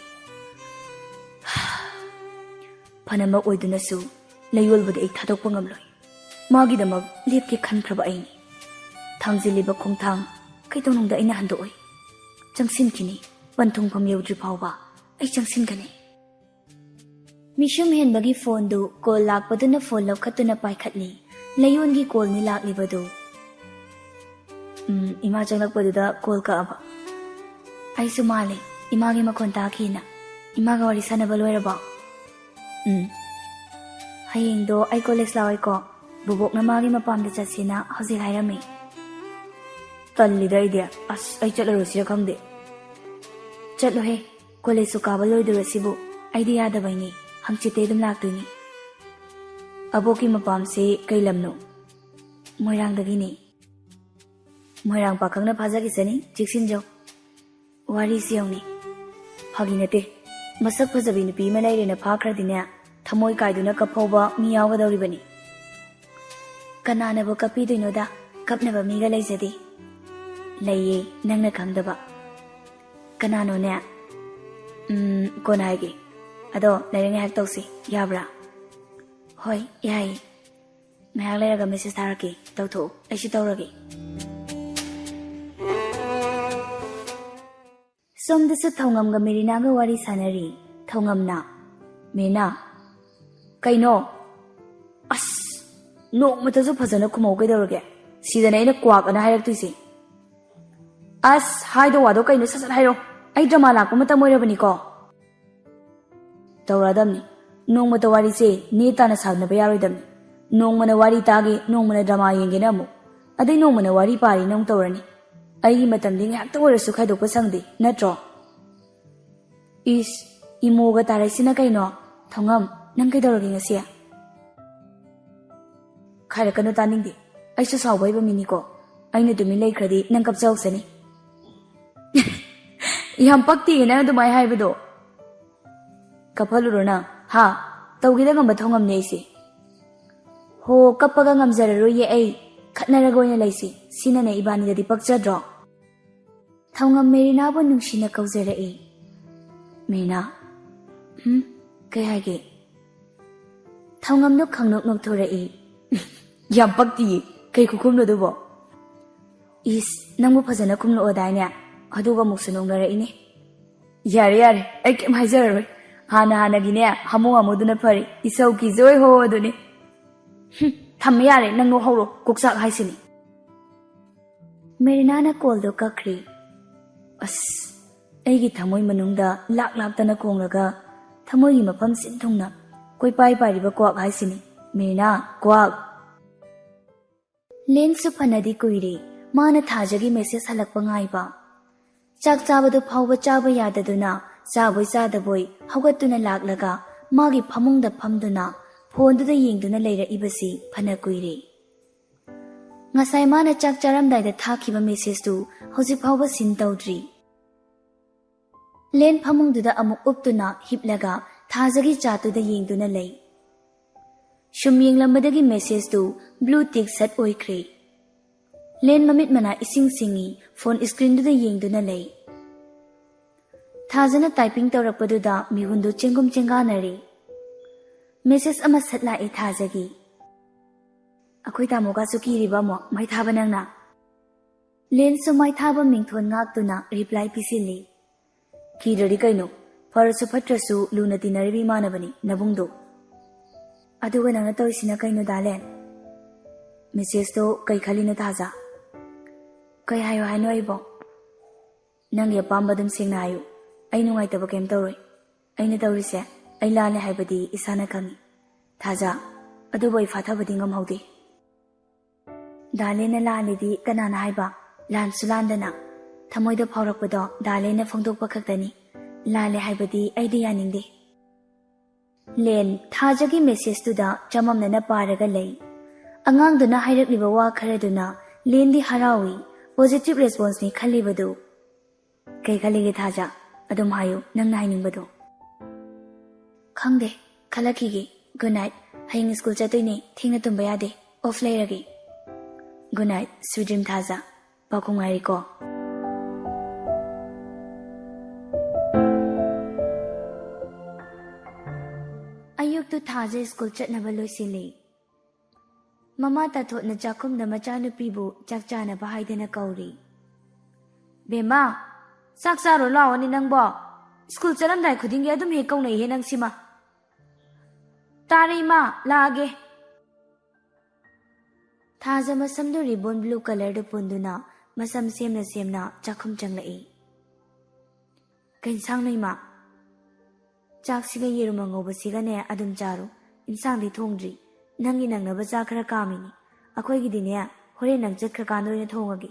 ꯐꯅꯃꯛ ꯑꯣꯏꯗꯨꯅꯁꯨ ꯂꯩꯌꯣꯜꯕꯨꯗꯤ ꯑꯩ ꯊꯥꯗꯣꯛꯄ ꯉꯝꯂꯣꯏ꯫ ꯃꯥꯒꯤꯗꯃꯛ ꯂꯦꯞꯀꯦ ꯈꯟꯈ꯭ꯔꯕ ꯑꯩꯅꯤ꯫ ꯊꯥꯡꯖꯤꯜꯂꯤꯕ ꯈꯣꯡꯊꯥꯡ ꯀꯩꯗꯧꯅꯨꯡꯗ ꯑꯩꯅ ꯍꯟꯗꯣꯛꯑꯣꯏ꯫ ꯆꯪꯁꯤꯟꯈꯤꯅꯤ, ꯄꯟꯊꯨꯡꯐꯝ ꯌꯧꯗ꯭ꯔꯤ ꯐꯥꯎꯕ ꯑꯩ ꯆꯪꯁꯤꯟꯒꯅꯤ꯫ ꯃꯤꯁꯨꯝ ꯍꯦꯟꯕꯒꯤ ꯐꯣꯟꯗꯨ ꯀꯣꯜ ꯂꯥꯛꯄꯗꯨꯅ ꯐꯣꯟ ꯂꯧꯈꯠꯇꯨꯅ ꯄꯥꯏꯈꯠꯂꯤ꯫ ꯂꯩꯌꯣꯟꯒꯤ ꯀꯣꯜꯅꯤ ꯂꯥꯛꯂꯤꯕꯗꯨ꯫ ꯎꯝ, ꯏꯃꯥ ꯆꯪꯂꯛꯄꯗꯨꯗ ꯀꯣꯜ ꯀꯛꯑꯕ? ꯑꯩꯁꯨ ꯃꯥꯜꯂꯦ, ꯏꯃꯥꯒꯤ ꯃꯈꯣꯟ ꯇꯥꯈꯤꯅ꯫ ꯏꯃꯥꯒ ꯋꯥꯔꯤ ꯁꯥꯟꯅꯕ ꯂꯣꯏꯔꯕꯣ? ꯎꯝ꯫ ꯍꯌꯦꯡꯗꯣ ꯑꯩ ꯀꯣꯂꯦꯖ ꯂꯥꯛꯑꯣꯏꯀꯣ? ꯕꯣꯕꯣꯛꯅ ꯃꯥꯒꯤ ꯃꯄꯥꯝꯗ ꯆꯠꯁꯦꯅ ꯍꯧꯖꯤꯛ ꯍꯥꯏꯔꯝꯃꯤ꯫ ꯇꯜꯂꯤꯗ ꯑꯩꯗꯤ꯫ ꯑꯁ, ꯑꯩ ꯆꯠꯂꯔꯣꯏꯁꯤꯔ ꯈꯪꯗꯦ꯫ ꯆꯠꯂꯣꯍꯦ, ꯀꯣꯂꯦꯖꯁꯨ ꯀꯥꯕ ꯂꯣꯏꯗꯣꯔꯁꯤꯕꯨ꯫ ꯑꯩꯗꯤ ꯌꯥꯗꯕꯩꯅꯦ, ꯍꯪꯆꯤꯠꯇꯩ ꯑꯗꯨꯝ ꯂꯥꯛꯇꯣꯏꯅꯤ꯫ ꯑꯕꯣꯛꯀꯤ ꯃꯄꯥꯝꯁꯦ ꯀꯩ ꯂꯝꯅꯣ? ꯃꯣꯏꯔꯥꯡꯗꯒꯤꯅꯦ꯫ ꯃꯣꯏꯔꯥꯡ ꯄꯥꯈꯪꯅ ꯐꯥꯖꯈꯤꯁꯅꯤ, ꯆꯦꯛꯁꯤꯟꯖꯧ꯫ ꯋꯥꯔꯤꯁꯤ ꯌꯦꯡꯉꯨꯅꯦ꯫ ꯐꯥꯒꯤ ꯅꯠꯇꯦ꯫ ꯃꯁꯛ ꯐꯖꯕꯤ ꯅꯨꯄꯤ ꯑꯃ ꯂꯩꯔꯦꯅ ꯐꯥꯈ꯭ꯔꯗꯤꯅꯦ, ꯊꯃꯣꯏ ꯀꯥꯏꯗꯨꯅ ꯀꯞꯐꯧꯕ ꯃꯤ ꯌꯥꯎꯒꯗꯧꯔꯤꯕꯅꯤ꯫ ꯀꯅꯥꯅꯕꯨ ꯀꯞꯄꯤꯗꯣꯏꯅꯣꯗ? ꯀꯞꯅꯕ ꯃꯤꯒ ꯂꯩꯖꯗꯦ꯫ ꯂꯩꯌꯦ, ꯅꯪꯅ ꯈꯪꯗꯕ꯫ ꯀꯅꯥꯅꯣꯅꯦ? ꯎꯝ, ꯀꯣꯟꯅ ꯍꯥꯏꯒꯦ꯫ ꯑꯗꯣ ꯂꯥꯏꯔꯤꯛ ꯉꯥꯏꯍꯥꯛ ꯇꯧꯁꯤ, ꯌꯥꯕ꯭ꯔꯥ? ꯍꯣꯏ, ꯌꯥꯏꯌꯦ꯫ ꯉꯥꯏꯍꯥꯛ ꯂꯩꯔꯒ ꯃꯦꯁꯦꯖ ꯊꯥꯔꯛꯀꯦ, ꯇꯧꯊꯣꯛꯎ, ꯑꯩꯁꯨ ꯇꯧꯔꯒꯦ꯫ ꯁꯣꯝꯗꯁꯨ ꯊꯧꯉꯝꯒ ꯃꯦꯔꯤꯅꯥꯒ ꯋꯥꯔꯤ ꯁꯥꯟꯅꯔꯤ꯫ ꯊꯧꯉꯝꯅ, "ꯃꯦꯔꯤꯅꯥ, ꯀꯩꯅꯣ? ꯑꯁ, ꯅꯣꯡꯃꯇꯁꯨ ꯐꯖꯅ ꯈꯨꯝꯃꯧ ꯀꯩꯗꯧꯔꯒꯦ? ꯁꯤꯗꯅꯦ ꯑꯩꯅ ꯀ꯭ꯋꯥꯛ ꯑꯅ ꯍꯥꯏꯔꯛꯇꯣꯏꯁꯦ꯫ ꯑꯁ, ꯍꯥꯏꯗꯣ ꯋꯥꯗꯣ ꯀꯩꯅꯣ, ꯁꯠ ꯁꯠ ꯍꯥꯏꯔꯣ꯫ ꯑꯩ ꯗ꯭ꯔꯃꯥ ꯂꯥꯛꯄ ꯃꯇꯝ ꯑꯣꯏꯔꯕꯅꯤꯀꯣ꯫" ꯇꯧꯔꯛꯑꯗꯕꯅꯤ꯫ ꯅꯣꯡꯃꯇ ꯋꯥꯔꯤꯁꯦ ꯅꯦ ꯇꯥꯅ ꯁꯥꯟꯅꯕ ꯌꯥꯔꯣꯏꯗꯕꯅꯤ꯫ ꯅꯣꯡꯃꯅ ꯋꯥꯔꯤ ꯇꯥꯒꯦ, ꯅꯣꯡꯃꯅ ꯗ꯭ꯔꯃꯥ ꯌꯦꯡꯒꯦꯅ ꯑꯃꯨꯛ, ꯑꯗꯩ ꯅꯣꯡꯃꯅ ꯋꯥꯔꯤ ꯄꯥꯔꯤꯅ ꯑꯃꯨꯛ ꯇꯧꯔꯅꯤ꯫ ꯑꯩꯒꯤ ꯃꯇꯝꯗꯤ ꯉꯥꯏꯍꯥꯛꯇ ꯑꯣꯏꯔꯁꯨ ꯈꯥꯏꯗꯣꯛꯄ ꯁꯪꯗꯦ, ꯅꯠꯇ꯭ꯔꯣ? ꯏꯁ, ꯏꯃꯣꯒ ꯇꯥꯔꯛꯏꯁꯤꯅ ꯀꯩꯅꯣ? ꯊꯧꯉꯝ, ꯅꯪ ꯀꯩꯗꯧꯔꯒꯦ ꯉꯁꯤ? ꯈꯥꯏꯔꯛꯀꯅꯨ, ꯇꯥꯅꯤꯡꯗꯦ꯫ ꯑꯩꯁꯨ ꯁꯥꯎꯕ ꯍꯩꯕ ꯃꯤꯅꯤꯀꯣ꯫ ꯑꯩꯅ ꯇꯨꯃꯤꯟ ꯂꯩꯈ꯭ꯔꯗꯤ ꯅꯪ ꯀꯞꯆꯍꯧꯁꯅꯤ꯫ ꯌꯥꯝ ꯄꯛꯇꯤꯌꯦ ꯅꯪ ꯑꯗꯨꯃꯥꯏꯅ ꯍꯥꯏꯕꯗꯣ꯫ ꯀꯞꯍꯜꯂꯨꯔꯣ ꯅꯪ? ꯍꯥ? ꯇꯧꯒꯦꯗ ꯉꯝꯕ ꯊꯧꯉꯝꯅꯦ ꯑꯩꯁꯦ꯫ ꯍꯣ, ꯀꯞꯄꯒ ꯉꯝꯖꯔꯔꯣꯏꯌꯦ ꯑꯩ꯫ ꯈꯠꯅꯔꯒ ꯑꯣꯏꯅ ꯂꯩꯁꯤ꯫ ꯁꯤꯅꯅꯦ ꯏꯕꯥꯅꯤꯗꯗꯤ ꯄꯛꯆꯗ꯭ꯔꯣ? ꯊꯧꯉꯝ ꯃꯦꯔꯤꯅꯥꯕꯨ ꯅꯨꯡꯁꯤꯅ ꯀꯧꯖꯔꯛꯏ꯫ ꯃꯦꯔꯤꯅꯥ, ꯍꯨꯝ? ꯀꯩ ꯍꯥꯏꯒꯦ? ꯊꯧꯉꯝꯗꯣ ꯈꯪꯅꯣꯛ ꯅꯣꯛꯊꯣꯔꯛꯏ꯫ ꯌꯥꯝ ꯄꯛꯇꯤꯌꯦ꯫ ꯀꯩ ꯈꯨꯈꯨꯝꯅꯣ ꯑꯗꯨꯕꯣ? ꯏꯁ, ꯅꯪꯕꯨ ꯐꯖꯅ ꯈꯨꯝꯂꯛꯑꯣꯗꯥꯏꯅꯦ? ꯑꯗꯨꯒ ꯑꯃꯨꯛꯁꯨ ꯅꯣꯛꯅꯔꯛꯏꯅꯦ꯫ ꯌꯥꯔꯦ, ꯌꯥꯔꯦ, ꯑꯩ ꯀꯩꯝ ꯍꯥꯏꯖꯔꯔꯣꯏ꯫ ꯍꯥꯟꯅ ꯍꯥꯟꯅꯒꯤꯅꯦ, ꯍꯥꯃꯨ ꯍꯥꯃꯨꯗꯨꯅ ꯐꯔꯦ꯫ ꯏꯁꯧ ꯀꯤꯖꯣꯏ ꯍꯣ ꯑꯗꯨꯅꯤ꯫ ꯍꯨꯝ, ꯊꯝꯃꯦ ꯌꯥꯔꯦ, ꯅꯪ ꯅꯣꯛꯍꯧꯔꯣ, ꯀꯣꯛꯆꯥꯛ ꯍꯥꯏꯁꯤꯅꯤ꯫ ꯃꯦꯔꯤꯅꯥꯅ ꯀꯣꯜꯗꯣ ꯀꯛꯈ꯭ꯔꯦ꯫ ꯑꯁ, ꯑꯩꯒꯤ ꯊꯃꯣꯏ ꯃꯅꯨꯡꯗ ꯂꯥꯛ ꯂꯥꯛꯇꯅ ꯈꯣꯡꯂꯒ ꯊꯃꯣꯏꯒꯤ ꯃꯐꯝ ꯁꯤꯟ ꯊꯨꯡꯅ ꯀꯣꯏꯄꯥꯏ ꯄꯥꯏꯔꯤꯕ ꯀ꯭ꯋꯥꯛ ꯍꯥꯏꯁꯤꯅꯤ꯫ ꯃꯤꯔꯤꯅꯥ, ꯀ꯭ꯋꯥꯛ꯫ ꯂꯦꯟꯁꯨ ꯐꯅꯗꯤ ꯀꯨꯏꯔꯦ ꯃꯥꯅ ꯊꯥꯖꯒꯤ ꯃꯦꯁꯦꯖ ꯍꯜꯂꯛꯄ ꯉꯥꯏꯕ꯫ ꯆꯥꯛ ꯆꯥꯕꯗꯨ ꯐꯥꯎꯕ ꯆꯥꯕ ꯌꯥꯗꯗꯨꯅ ꯆꯥꯕꯣꯏ ꯆꯥꯗꯕꯣꯏ ꯍꯧꯒꯠꯇꯨꯅ ꯂꯥꯛꯂꯒ ꯃꯥꯒꯤ ꯐꯃꯨꯡꯗ ꯐꯝꯗꯨꯅ ꯐꯣꯟꯗꯨꯗ ꯌꯦꯡꯗꯨꯅ ꯂꯩꯔꯛꯏꯕꯁꯤ ꯐꯅ ꯀꯨꯏꯔꯦ꯫ ꯉꯁꯥꯏ ꯃꯥꯅ ꯆꯥꯛ ꯆꯥꯔꯝꯗꯥꯏꯗ ꯊꯥꯈꯤꯕ ꯃꯦꯁꯦꯖꯇꯨ ꯍꯧꯖꯤꯛ ꯐꯥꯎꯕ ꯁꯤꯟ ꯇꯧꯗ꯭ꯔꯤ꯫ ꯂꯦꯟ ꯐꯃꯨꯡꯗꯨꯗ ꯑꯃꯨꯛ ꯎꯞꯇꯨꯅ ꯍꯤꯞꯂꯒ ꯊꯥꯖꯒꯤ ꯆꯥꯠꯇꯨꯗ ꯌꯦꯡꯗꯨꯅ ꯂꯩ꯫ ꯁꯨꯝ ꯌꯦꯡꯂꯝꯕꯗꯒꯤ ꯃꯦꯁꯦꯖꯇꯨ ꯕ꯭ꯂꯨ ꯇꯤꯛ ꯁꯠ ꯑꯣꯏꯈ꯭ꯔꯦ꯫ ꯂꯦꯟ ꯃꯃꯤꯠ ꯃꯅꯥ ꯏꯁꯤꯡ ꯁꯤꯡꯏ, ꯐꯣꯟ ꯏꯁꯀ꯭ꯔꯤꯟꯗꯨꯗ ꯌꯦꯡꯗꯨꯅ ꯂꯩ꯫ ꯊꯥꯖꯅ ꯇꯥꯏꯄꯤꯡ ꯇꯧꯔꯛꯄꯗꯨꯗ ꯃꯤꯍꯨꯟꯗꯨ ꯆꯦꯡꯒꯨꯝ ꯆꯦꯡꯒꯥꯅꯔꯦ꯫ ꯃꯦꯁꯦꯖ ꯑꯃ ꯁꯠ ꯂꯥꯛꯑꯦ ꯊꯥꯖꯒꯤ꯫ "ꯑꯩꯈꯣꯏ ꯇꯥꯃꯣꯒꯁꯨ ꯀꯤꯔꯤꯕ ꯑꯃꯨꯛ ꯃꯩ ꯊꯥꯕ ꯅꯪꯅ?" ꯂꯦꯟꯁꯨ ꯃꯩ ꯊꯥꯕ ꯃꯤꯡꯊꯣꯟ ꯉꯥꯛꯇꯨꯅ ꯔꯤꯄ꯭ꯂꯥꯏ ꯄꯤꯁꯤꯜꯂꯤ꯫ "ꯀꯤꯗ꯭ꯔꯗꯤ ꯀꯩꯅꯣ? ꯐꯔꯁꯨ ꯐꯠꯇ꯭ꯔꯁꯨ ꯂꯨꯅ ꯇꯤꯟꯅꯔꯤꯕ ꯏꯃꯥꯟꯅꯕꯅꯤ ꯅꯕꯨꯡꯗꯣ꯫ ꯑꯗꯨꯒ ꯅꯪꯅ ꯇꯧꯔꯤꯁꯤꯅ ꯀꯩꯅꯣ ꯗꯥꯂꯦꯟ? ꯃꯦꯁꯦꯖꯇꯣ ꯀꯩ ꯈꯜꯂꯤꯅꯣ ꯊꯥꯖ? ꯀꯩ ꯍꯥꯏꯌꯣ ꯍꯥꯏꯅꯣ ꯑꯩꯕꯣ? ꯅꯪꯒꯤ ꯑꯄꯥꯝꯕ ꯑꯗꯨꯝ ꯁꯦꯡꯅ ꯍꯥꯏꯌꯨ꯫ ꯑꯩ ꯅꯨꯡꯉꯥꯏꯇꯕ ꯀꯩꯝ ꯇꯧꯔꯣꯏ꯫ ꯑꯩꯅ ꯇꯧꯔꯤꯁꯦ ꯑꯩ ꯂꯥꯜꯂꯦ ꯍꯥꯏꯕꯗꯤ ꯏꯁꯥꯅ ꯈꯪꯉꯤ ꯊꯥꯖ, ꯑꯗꯨꯕꯨ ꯑꯩ ꯐꯥꯊꯕꯗꯤ ꯉꯝꯍꯧꯗꯦ꯫ ꯗꯥꯂꯦꯟꯅ ꯂꯥꯜꯂꯤꯗꯤ ꯀꯅꯥꯅ ꯍꯥꯏꯕ? ꯂꯥꯟꯁꯨ ꯂꯥꯟꯗꯅ꯫ ꯊꯃꯣꯏꯗ ꯐꯥꯎꯔꯛꯄꯗꯣ ꯗꯥꯂꯦꯟꯅ ꯐꯣꯡꯗꯣꯛꯄ ꯈꯛꯇꯅꯤ꯫ ꯂꯥꯜꯂꯦ ꯍꯥꯏꯕꯗꯤ ꯑꯩꯗꯤ ꯌꯥꯅꯤꯡꯗꯦ꯫" ꯂꯦꯟ ꯊꯥꯖꯒꯤ ꯃꯦꯁꯦꯖꯇꯨꯗ ꯆꯃꯝꯅꯅ ꯄꯥꯔꯒ ꯂꯩ꯫ ꯑꯉꯥꯡꯗꯨꯅ ꯍꯥꯏꯔꯛꯂꯤꯕ ꯋꯥ ꯈꯔꯗꯨꯅ ꯂꯦꯟꯗꯤ ꯍꯔꯥꯎꯏ꯫ ꯄꯣꯖꯤꯇꯤꯚ ꯔꯦꯁꯄꯣꯟꯁꯅꯤ ꯈꯜꯂꯤꯕꯗꯨ꯫ "ꯀꯩ ꯈꯜꯂꯤꯒꯦ ꯊꯥꯖ? ꯑꯗꯨꯝ ꯍꯥꯏꯌꯨ, ꯅꯪꯅ ꯍꯥꯏꯅꯤꯡꯕꯗꯣ꯫" "ꯈꯪꯗꯦ, ꯈꯜꯂꯛꯈꯤꯒꯦ꯫ Good night. ꯍꯌꯦꯡ ꯁ꯭ꯀꯨꯜ ꯆꯠꯇꯣꯏꯅꯦ, ꯊꯦꯡꯅ ꯇꯨꯝꯕ ꯌꯥꯗꯦ꯫ ꯑꯣꯐ ꯂꯩꯔꯒꯦ꯫ ꯒꯨꯗ ꯅꯥꯏꯠ, ꯁ꯭ꯋꯤꯠ ꯗ꯭ꯔꯤꯝ ꯊꯥꯖ꯫ ꯄꯥꯎꯈꯨꯝ ꯉꯥꯏꯔꯤꯀꯣ꯫" ꯑꯌꯨꯛꯇꯨ ꯊꯥꯖ ꯁ꯭ꯀꯨꯜ ꯆꯠꯅꯕ ꯂꯣꯏꯁꯤꯜꯂꯤ꯫ ꯃꯃꯥ ꯇꯥꯊꯣꯠꯅ ꯆꯥꯛꯈꯨꯝꯗ ꯃꯆꯥꯅꯨꯄꯤꯕꯨ ꯆꯥꯛ ꯆꯥꯅꯕ ꯍꯥꯏꯗꯅ ꯀꯧꯔꯤ꯫ "ꯕꯦꯝꯃ, ꯆꯥꯛ ꯆꯥꯔꯣ ꯂꯥꯛꯑꯣꯅꯦ ꯅꯪꯕꯣ꯫ ꯁ꯭ꯀꯨꯜ ꯆꯠꯂꯝꯗꯥꯏ ꯈꯨꯗꯤꯡꯒꯤ ꯑꯗꯨꯝ ꯍꯦꯛ ꯀꯧꯅꯩꯍꯦ ꯅꯪꯁꯤꯃ꯫" "ꯇꯥꯔꯦ ꯏꯃꯥ, ꯂꯥꯛꯑꯒꯦ꯫" ꯊꯥꯖ ꯃꯁꯝꯗꯨ ꯔꯤꯕꯣꯟ ꯕ꯭ꯂꯨ ꯀꯂꯔꯗꯨ ꯄꯨꯟꯗꯨꯅ ꯃꯁꯝ ꯁꯦꯝꯅ ꯁꯦꯝꯅ ꯆꯥꯛꯈꯨꯝ ꯆꯪꯂꯛꯏ꯫ "ꯀꯩ ꯏꯟꯁꯥꯡꯅꯣ ꯏꯃꯥ?" ꯆꯥꯛꯁꯤꯒ ꯌꯦꯔꯨꯝ ꯑꯉꯧꯕꯁꯤꯒꯅꯦ ꯑꯗꯨꯝ ꯆꯥꯔꯣ꯫ ꯏꯟꯁꯥꯡꯗꯤ ꯊꯣꯡꯗ꯭ꯔꯤ꯫ ꯅꯪꯒꯤ ꯅꯪꯅꯕ ꯆꯥꯛ ꯈꯔ ꯀꯥꯝꯃꯤꯅꯤ꯫ ꯑꯩꯈꯣꯏꯒꯤꯗꯤꯅꯦ ꯍꯣꯔꯦꯟ ꯅꯪ ꯆꯠꯈ꯭ꯔꯀꯥꯟꯗ ꯑꯣꯏꯅ ꯊꯣꯡꯉꯒꯦ꯫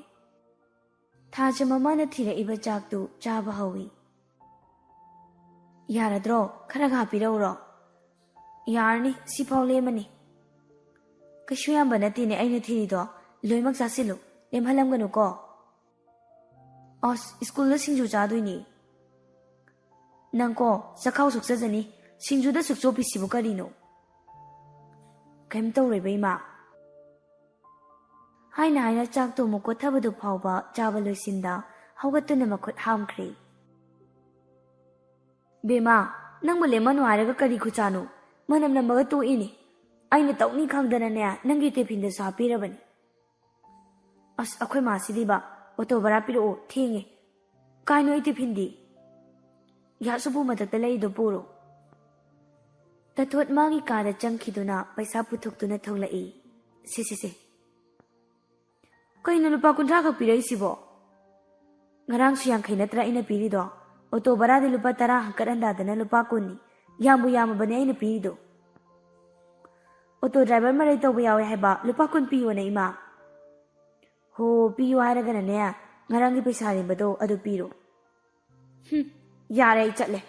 ꯊꯥꯖ ꯃꯃꯥꯅ ꯊꯤꯔꯛꯏꯕ ꯆꯥꯛꯇꯨ ꯆꯥꯕ ꯍꯧꯏ꯫ "ꯌꯥꯔꯗ꯭ꯔꯣ? ꯈꯔꯒ ꯍꯥꯞꯄꯤꯔꯛꯎꯔꯣ?" "ꯌꯥꯔꯅꯤ, ꯁꯤꯐꯥꯎ ꯂꯦꯝꯃꯅꯤ꯫ ꯀꯩꯁꯨ ꯌꯥꯝꯕ ꯅꯠꯇꯦꯅꯦ ꯑꯩꯅ ꯊꯤꯔꯤꯗꯣ꯫ ꯂꯣꯏꯃꯛ ꯆꯥꯁꯤꯜꯂꯨ, ꯂꯦꯝꯍꯜꯂꯝꯒꯅꯨꯀꯣ꯫" "ꯑꯁ, ꯁ꯭ꯀꯨꯜꯗ ꯁꯤꯡꯖꯨ ꯆꯥꯗꯣꯏꯅꯦ꯫ ꯅꯪꯀꯣ, ꯆꯈꯥꯎ ꯁꯣꯛꯆꯖꯅꯤ꯫ ꯁꯤꯡꯖꯨꯗ ꯁꯨꯛꯆꯣꯞꯄꯤꯁꯤꯕꯨ ꯀꯔꯤꯅꯣ?" "ꯀꯩꯝ ꯇꯧꯔꯣꯏꯕ, ꯏꯃꯥ꯫" ꯍꯥꯏꯅ ꯍꯥꯏꯅ ꯆꯥꯛꯇꯣ ꯑꯃꯨꯛ ꯀꯣꯠꯊꯕꯗꯨ ꯐꯥꯎꯕ ꯆꯥꯕ ꯂꯣꯏꯁꯤꯟꯗ ꯍꯧꯒꯠꯇꯨꯅ ꯃꯈꯨꯠ ꯍꯥꯝꯈ꯭ꯔꯦ꯫ "ꯕꯦꯃꯥ, ꯅꯪꯕꯨ ꯂꯦꯝꯃꯅꯨ ꯍꯥꯏꯔꯒ ꯀꯔꯤ ꯈꯨꯆꯥꯅꯣ? ꯃꯅꯝ ꯅꯝꯕꯒ ꯇꯣꯛꯏꯅꯦ꯫ ꯑꯩꯅ ꯇꯧꯅꯤ ꯈꯪꯗꯅꯅꯦ ꯅꯪꯒꯤ ꯇꯤꯐꯤꯟꯗꯁꯨ ꯍꯥꯞꯄꯤꯔꯕꯅꯤ꯫" "ꯑꯁ, ꯑꯩꯈꯣꯏ ꯃꯥꯁꯤꯗꯤꯕ, ꯑꯣꯇꯣ ꯚꯔꯥ ꯄꯤꯔꯛꯑꯣ, ꯊꯦꯡꯉꯦ꯫" "ꯀꯥꯏꯅꯣ ꯑꯩ ꯇꯤꯐꯤꯟꯗꯤ?" "ꯒ꯭ꯌꯥꯁ ꯎꯄꯨ ꯃꯊꯛꯇ ꯂꯩꯔꯤꯗꯣ ꯄꯨꯔꯣ꯫" ꯇꯥꯊꯣꯠ ꯃꯥꯒꯤ ꯀꯥꯗ ꯆꯪꯈꯤꯗꯨꯅ ꯄꯩꯁꯥ ꯄꯨꯊꯣꯛꯇꯨꯅ ꯊꯣꯛꯂꯛꯏ꯫ "ꯁꯦ, ꯁꯦ, ꯁꯦ꯫ ꯀꯩꯅꯣ ꯂꯨꯄꯥ ꯀꯨꯟꯊ꯭ꯔꯥ ꯈꯛ ꯄꯤꯔꯛꯏꯁꯤꯕꯣ? ꯉꯔꯥꯡꯁꯨ ꯌꯥꯡꯈꯩ ꯅꯠꯇ꯭ꯔꯥ ꯑꯩꯅ ꯄꯤꯔꯤꯗꯣ? ꯑꯣꯇꯣ ꯚꯔꯥꯗꯤ ꯂꯨꯄꯥ ꯇꯔꯥ ꯍꯪꯀꯠ ꯍꯟꯗꯥꯗꯅ ꯂꯨꯄꯥ ꯀꯨꯟꯅꯤ꯫ ꯌꯥꯝꯕꯨ ꯌꯥꯝꯃꯕꯅꯦ ꯑꯩꯅ ꯄꯤꯔꯤꯗꯣ꯫ ꯑꯣꯇꯣ ꯗ꯭ꯔꯥꯏꯚꯔ ꯃꯔꯩ ꯇꯧꯕ ꯌꯥꯎꯋꯦ ꯍꯥꯏꯕ, ꯂꯨꯄꯥ ꯀꯨꯟ ꯄꯤꯌꯣꯅꯦ ꯏꯃꯥ꯫" "ꯍꯣ, ꯄꯤꯌꯣ ꯍꯥꯏꯔꯒꯅꯅꯦ, ꯉꯔꯥꯡꯒꯤ ꯄꯩꯁꯥ ꯑꯔꯦꯝꯕꯗꯣ ꯑꯗꯨ ꯄꯤꯔꯣ꯫" "ꯍꯨꯝ, ꯌꯥꯔꯦ, ꯑꯩ ꯆꯠꯂꯦ꯫"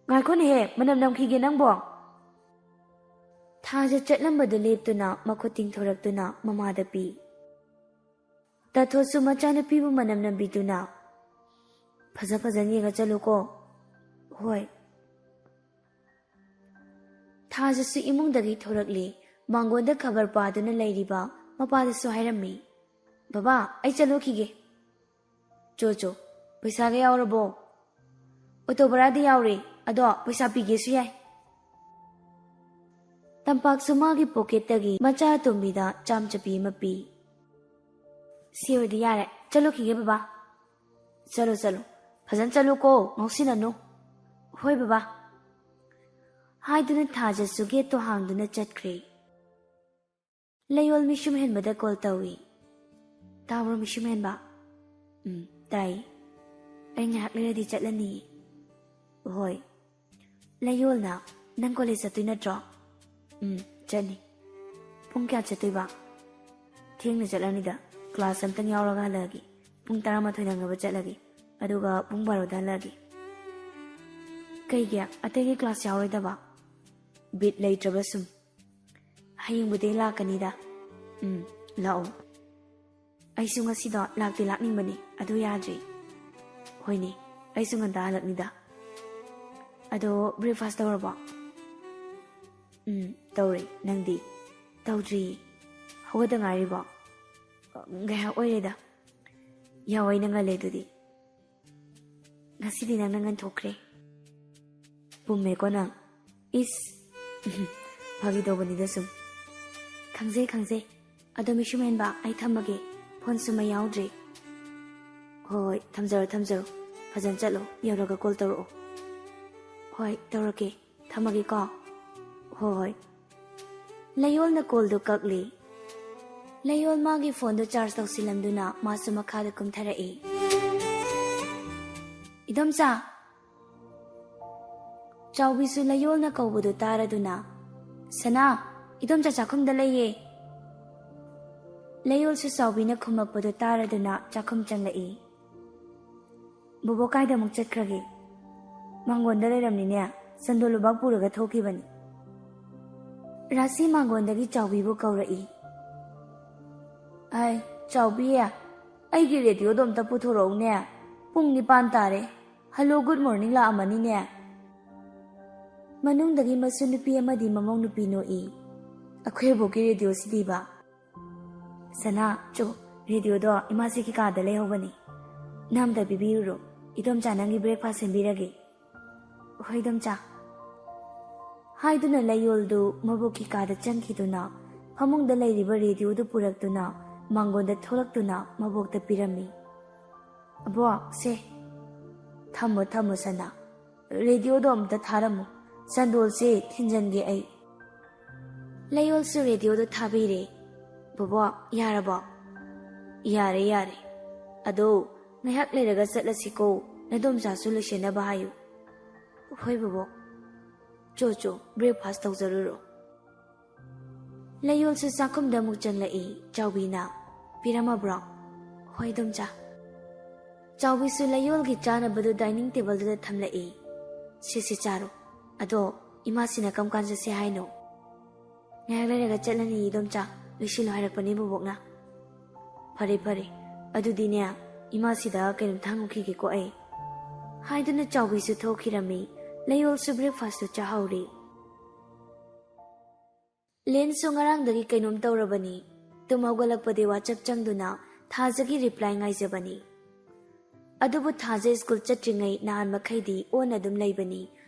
"ꯉꯥꯏꯈꯣꯅꯦꯍꯦ, ꯃꯅꯝ ꯅꯝꯈꯤꯒꯦ ꯅꯪꯕꯣ꯫" ꯊꯥꯖ ꯆꯠꯂꯝꯕꯗꯨ ꯂꯦꯞꯇꯨꯅ ꯃꯈꯨꯠ ꯇꯤꯡꯊꯣꯔꯛꯇꯨꯅ ꯃꯃꯥꯗ ꯄꯤ꯫ ꯇꯥꯊꯣꯠꯁꯨ ꯃꯆꯥꯅꯨꯄꯤꯕꯨ ꯃꯅꯝ ꯅꯝꯕꯤꯗꯨꯅ, "ꯐꯖ ꯐꯖꯅ ꯌꯦꯡꯉ ꯆꯠꯂꯨꯀꯣ꯫" "ꯍꯣꯏ꯫" ꯊꯥꯖꯁꯨ ꯏꯃꯨꯡꯗꯒꯤ ꯊꯣꯔꯛꯂꯦ꯫ ꯃꯥꯡꯒꯣꯟꯗ ꯈꯕꯔ ꯄꯥꯗꯨꯅ ꯂꯩꯔꯤꯕ ꯃꯄꯥꯗꯁꯨ ꯍꯥꯏꯔꯝꯃꯤ, "ꯕꯕꯥ, ꯑꯩ ꯆꯠꯂꯨꯈꯤꯒꯦ꯫" "ꯆꯣ ꯆꯣ, ꯄꯩꯁꯥꯒ ꯌꯥꯎꯔꯕꯣ?" "ꯑꯣꯇꯣ ꯚꯔꯥꯗꯤ ꯌꯥꯎꯔꯦ, ꯑꯗꯣ ꯄꯩꯁꯥ ꯄꯤꯒꯦꯁꯨ ꯌꯥꯏ꯫" ꯇꯝꯄꯥꯛꯁꯨ ꯃꯥꯒꯤ ꯄꯣꯀꯦꯠꯇꯒꯤ ꯃꯆꯥ ꯑꯇꯣꯝꯕꯤꯗ ꯆꯥꯝ ꯆꯄꯤ ꯑꯃ ꯄꯤ꯫ "ꯁꯤ ꯑꯣꯏꯔꯗꯤ ꯌꯥꯔꯦ, ꯆꯠꯂꯨꯈꯤꯒꯦ ꯕꯕꯥ꯫" "ꯆꯠꯂꯣ ꯆꯠꯂꯣ, ꯐꯖꯅ ꯆꯠꯂꯨꯀꯣ, ꯉꯥꯎꯁꯤꯟꯅꯅꯨ꯫" "ꯍꯣꯏ ꯕꯕꯥ꯫" ꯍꯥꯏꯗꯨꯅ ꯊꯥꯖꯁꯨ ꯒꯦꯠꯇꯣ ꯍꯥꯡꯗꯨꯅ ꯆꯠꯈ꯭ꯔꯦ꯫ ꯂꯩꯌꯣꯜ ꯃꯤꯁꯨꯝ ꯍꯦꯟꯕꯗ ꯀꯣꯜ ꯇꯧꯏ꯫ "ꯇꯥꯕ꯭ꯔꯣ ꯃꯤꯁꯨꯝ ꯍꯦꯟꯕ?" "ꯎꯝ, ꯇꯥꯏ꯫ ꯑꯩ ꯉꯥꯏꯍꯥꯛ ꯂꯩꯔꯗꯤ ꯆꯠꯂꯅꯤ꯫" "ꯍꯣꯏ, ꯂꯩꯌꯣꯜꯅ, "ꯅꯪ ꯀꯣꯂꯦꯖ ꯆꯠꯇꯣꯏ ꯅꯠꯇ꯭ꯔꯣ?" "ꯎꯝ, ꯆꯠꯅꯤ꯫" "ꯄꯨꯡ ꯀꯌꯥ ꯆꯠꯇꯣꯏꯕ?" "ꯊꯦꯡꯅ ꯆꯠꯂꯅꯤꯗ, ꯀ꯭ꯂꯥꯁ ꯑꯝꯇꯪ ꯌꯥꯎꯔꯒ ꯍꯜꯂꯛꯑꯒꯦ꯫ ꯄꯨꯡ ꯇꯔꯥꯃꯥꯊꯣꯏ ꯅꯪꯅꯕ ꯆꯠꯂꯒꯦ, ꯑꯗꯨꯒ ꯄꯨꯡ ꯕꯥꯔꯣꯗ ꯍꯜꯂꯛꯑꯒꯦ꯫" "ꯀꯩꯒꯤ? ꯑꯇꯩꯒꯤ ꯀ꯭ꯂꯥꯁ ꯌꯥꯎꯔꯣꯏꯗꯕ?" "ꯕꯤꯠ ꯂꯩꯇ꯭ꯔꯕ ꯁꯨꯝ꯫ ꯍꯌꯦꯡꯕꯨꯗꯤ ꯂꯥꯛꯀꯅꯤꯗ꯫" "ꯎꯝ, ꯂꯥꯛꯑꯣ꯫ ꯑꯩꯁꯨ ꯉꯁꯤꯗꯣ ꯂꯥꯛꯇꯤ ꯂꯥꯛꯅꯤꯡꯕꯅꯤ, ꯑꯗꯨ ꯌꯥꯗ꯭ꯔꯤ꯫" "ꯍꯣꯏꯅꯦ, ꯑꯩꯁꯨ ꯉꯟꯇꯥ ꯍꯜꯂꯛꯅꯤꯗ꯫ ꯑꯗꯣ breakfast ꯇꯧꯔꯕꯣ?" "ꯎꯝ, ꯇꯧꯔꯦ꯫ ꯅꯪꯗꯤ?" "ꯇꯧꯗ꯭ꯔꯤꯌꯦ꯫ ꯍꯧꯒꯠꯇ ꯉꯥꯏꯔꯤꯕꯣ?" "ꯉꯥꯏꯍꯥꯛ ꯑꯣꯏꯔꯦꯗ꯫" "ꯌꯥꯍꯧ ꯑꯩꯅ ꯉꯜꯂꯦ ꯑꯗꯨꯗꯤ꯫" "ꯉꯁꯤꯗꯤ ꯅꯪꯅ ꯉꯟꯊꯣꯛꯈ꯭ꯔꯦ꯫" "ꯄꯨꯝꯃꯦꯀꯣ ꯅꯪ꯫" "ꯏꯁ, ꯐꯥꯒꯤ ꯇꯧꯕꯅꯤꯗ ꯁꯨꯝ꯫" "ꯈꯪꯖꯩ, ꯈꯪꯖꯩ꯫ ꯑꯗꯣ ꯃꯤꯁꯨꯝ ꯍꯦꯟꯕ, ꯑꯩ ꯊꯝꯃꯒꯦ꯫ ꯐꯣꯟꯁꯨ ꯃꯩ ꯌꯥꯎꯗ꯭ꯔꯦ꯫" "ꯍꯣꯏ, ꯍꯣꯏ, ꯊꯝꯖꯔꯣ, ꯊꯝꯖꯔꯣ꯫ ꯐꯖꯅ ꯆꯠꯂꯣ꯫ ꯌꯧꯔꯒ ꯀꯣꯜ ꯇꯧꯔꯛꯑꯣ꯫" "ꯍꯣꯏ, ꯇꯧꯔꯛꯀꯦ꯫ ꯊꯝꯃꯒꯦꯀꯣ꯫" "ꯍꯣꯏ, ꯍꯣꯏ꯫" ꯂꯩꯌꯣꯜꯅ ꯀꯣꯜꯗꯨ ꯀꯛꯂꯤ꯫ ꯂꯩꯌꯣꯜ ꯃꯥꯒꯤ ꯐꯣꯟꯗꯨ ꯆꯥꯔꯖ ꯇꯧꯁꯤꯜꯂꯝꯗꯨꯅ ꯃꯥꯁꯨ ꯃꯈꯥꯗ ꯀꯨꯝꯊꯔꯛꯏ꯫ "ꯏꯗꯣꯝꯆꯥ!" ꯆꯥꯎꯕꯤꯁꯨ ꯂꯩꯌꯣꯜꯅ ꯀꯧꯕꯗꯨ ꯇꯥꯔꯗꯨꯅ, "ꯁꯅꯥ, ꯏꯗꯣꯝꯆꯥ ꯆꯥꯛꯈꯨꯝꯗ ꯂꯩꯌꯦ꯫" ꯂꯩꯌꯣꯜꯁꯨ ꯆꯥꯎꯕꯤꯅ ꯈꯨꯝꯃꯛꯄꯗꯨ ꯇꯥꯔꯗꯨꯅ ꯆꯥꯛꯈꯨꯝ ꯆꯪꯂꯛꯏ꯫ "ꯕꯣꯕꯣ ꯀꯥꯏꯗ ꯑꯃꯨꯛ ꯆꯠꯈ꯭ꯔꯒꯦ?" "ꯃꯥꯡꯒꯣꯟꯗ ꯂꯩꯔꯝꯅꯤꯅꯦ, ꯆꯟꯗꯣꯜ ꯂꯨꯕꯥꯛ ꯄꯨꯔꯒ ꯊꯣꯛꯈꯤꯕꯅꯤ꯫" ꯔꯥꯁꯤ ꯃꯥꯡꯒꯣꯟꯗꯒꯤ ꯆꯥꯎꯕꯤꯕꯨ ꯀꯧꯔꯛꯏ꯫ "ꯑꯩ, ꯆꯥꯎꯕꯤ, ꯑꯩꯒꯤ ꯔꯦꯗꯤꯑꯣꯗꯣ ꯑꯝꯇ ꯄꯨꯊꯣꯔꯛꯎꯅꯦ꯫ ꯄꯨꯡ ꯅꯤꯄꯥꯟ ꯇꯥꯔꯦ꯫ Hello, good morning ꯂꯥꯛꯑꯝꯃꯅꯤꯅꯦ꯫" ꯃꯅꯨꯡꯗꯒꯤ ꯃꯁꯨ ꯅꯨꯄꯤ ꯑꯃꯗꯤ ꯃꯃꯧ ꯅꯨꯄꯤ ꯅꯣꯛꯏ꯫ "ꯑꯩꯈꯣꯏ ꯑꯕꯣꯛꯀꯤ ꯔꯦꯗꯤꯑꯣꯁꯤꯗꯤꯕ꯫" "ꯁꯅꯥ, ꯆꯣ, ꯔꯦꯗꯤꯑꯣꯗꯣ ꯏꯃꯥꯁꯤꯒꯤ ꯀꯥꯗ ꯂꯩꯍꯧꯕꯅꯤ꯫ ꯅꯪ ꯑꯝꯇ ꯄꯤꯕꯤꯔꯨꯔꯣ꯫ ꯏꯗꯣꯝꯆꯥ ꯅꯪꯒꯤ breakfast ꯁꯦꯝꯕꯤꯔꯒꯦ꯫" "ꯍꯣꯏ, ꯏꯗꯣꯝꯆꯥ꯫" ꯍꯥꯏꯗꯨꯅ ꯂꯩꯌꯣꯜꯗꯨ ꯃꯕꯣꯛꯀꯤ ꯀꯥꯗ ꯆꯪꯈꯤꯗꯨꯅ ꯐꯃꯨꯡꯗ ꯂꯩꯔꯤꯕ ꯔꯦꯗꯤꯑꯣꯗꯨ ꯄꯨꯔꯛꯇꯨꯅ ꯃꯥꯡꯒꯣꯟꯗ ꯊꯣꯛꯂꯛꯇꯨꯅ ꯃꯕꯣꯛꯇ ꯄꯤꯔꯝꯃꯤ꯫ "ꯑꯕꯣꯛ, ꯁꯦ꯫" "ꯊꯝꯃꯣ, ꯊꯝꯃꯣ, ꯁꯅꯥ꯫ ꯔꯦꯗꯤꯑꯣꯗꯣ ꯑꯝꯇ ꯊꯥꯔꯝꯃꯨ꯫ ꯆꯟꯗꯣꯜꯁꯦ ꯊꯤꯟꯖꯟꯒꯦ ꯑꯩ꯫" ꯂꯩꯌꯣꯜꯁꯨ ꯔꯦꯗꯤꯑꯣꯗꯣ ꯊꯥꯕꯤꯔꯦ꯫ "ꯕꯣꯕꯣꯛ, ꯌꯥꯔꯕꯣ?" "ꯌꯥꯔꯦ, ꯌꯥꯔꯦ꯫ ꯑꯗꯣ ꯉꯥꯏꯍꯥꯛ ꯂꯩꯔꯒ ꯆꯠꯂꯁꯤꯀꯣ, ꯅꯗꯣꯝꯆꯥꯁꯨ ꯂꯣꯏꯁꯤꯟꯅꯕ ꯍꯥꯏꯌꯨ꯫" "ꯍꯣꯏ ꯕꯣꯕꯣꯛ꯫" "ꯆꯣ ꯆꯣ, breakfast ꯇꯧꯖꯔꯨꯔꯣ"꯫ ꯂꯩꯌꯣꯜꯁꯨ ꯆꯥꯛꯈꯨꯝꯗ ꯑꯃꯨꯛ ꯆꯪꯂꯛꯏ꯫ ꯆꯥꯎꯕꯤꯅ, "ꯄꯤꯔꯝꯃꯕ꯭ꯔꯣ?" "ꯍꯣꯏ, ꯏꯗꯣꯝꯆꯥ"꯫ ꯆꯥꯎꯕꯤꯁꯨ ꯂꯩꯌꯣꯜꯒꯤ ꯆꯥꯅꯕꯗꯨ dining tableꯗꯨꯗ ꯊꯝꯂꯛꯏ꯫ "ꯁꯦ ꯁꯦ, ꯆꯥꯔꯣ꯫ ꯑꯗꯣ ꯏꯃꯥꯁꯤꯅ ꯀꯔꯝ ꯀꯥꯟ ꯆꯠꯁꯦ ꯍꯥꯏꯅꯣ?" "ꯉꯥꯏꯍꯥꯛ ꯂꯩꯔꯒ ꯆꯠꯂꯅꯤ, ꯏꯗꯣꯝꯆꯥ꯫ ꯂꯣꯏꯁꯤꯜꯂꯣ ꯍꯥꯏꯔꯛꯄꯅꯦ ꯕꯣꯕꯣꯛꯅ"꯫ "ꯐꯔꯦ ꯐꯔꯦ, ꯑꯗꯨꯗꯤꯅꯦ, ꯏꯃꯥꯁꯤꯗ ꯀꯩꯅꯣꯝꯇ ꯍꯪꯉꯨꯈꯤꯒꯦꯀꯣ ꯑꯩ"꯫ ꯍꯥꯏꯗꯨꯅ ꯆꯥꯎꯕꯤꯁꯨ ꯊꯣꯛꯈꯤꯔꯝꯃꯤ꯫ ꯂꯩꯌꯣꯜꯁꯨ breakfastꯇꯨ ꯆꯥꯍꯧꯔꯤ꯫ ꯂꯦꯟꯁꯨ ꯉꯔꯥꯡꯗꯒꯤ ꯀꯩꯅꯣꯝ ꯇꯧꯔꯕꯅꯤ꯫ ꯇꯨꯝ ꯍꯧꯒꯠꯂꯛꯄꯗꯤ WhatsApp ꯆꯪꯗꯨꯅ ꯊꯥꯖꯒꯤ reply ꯉꯥꯏꯖꯕꯅꯤ꯫ ꯑꯗꯨꯕꯨ ꯊꯥꯖ ꯁ꯭ꯀꯨꯜ ꯆꯠꯇ꯭ꯔꯤꯉꯩ ꯅꯍꯥꯟ ꯃꯈꯩꯗꯤ on ꯑꯗꯨꯝ ꯂꯩꯕꯅꯤ꯫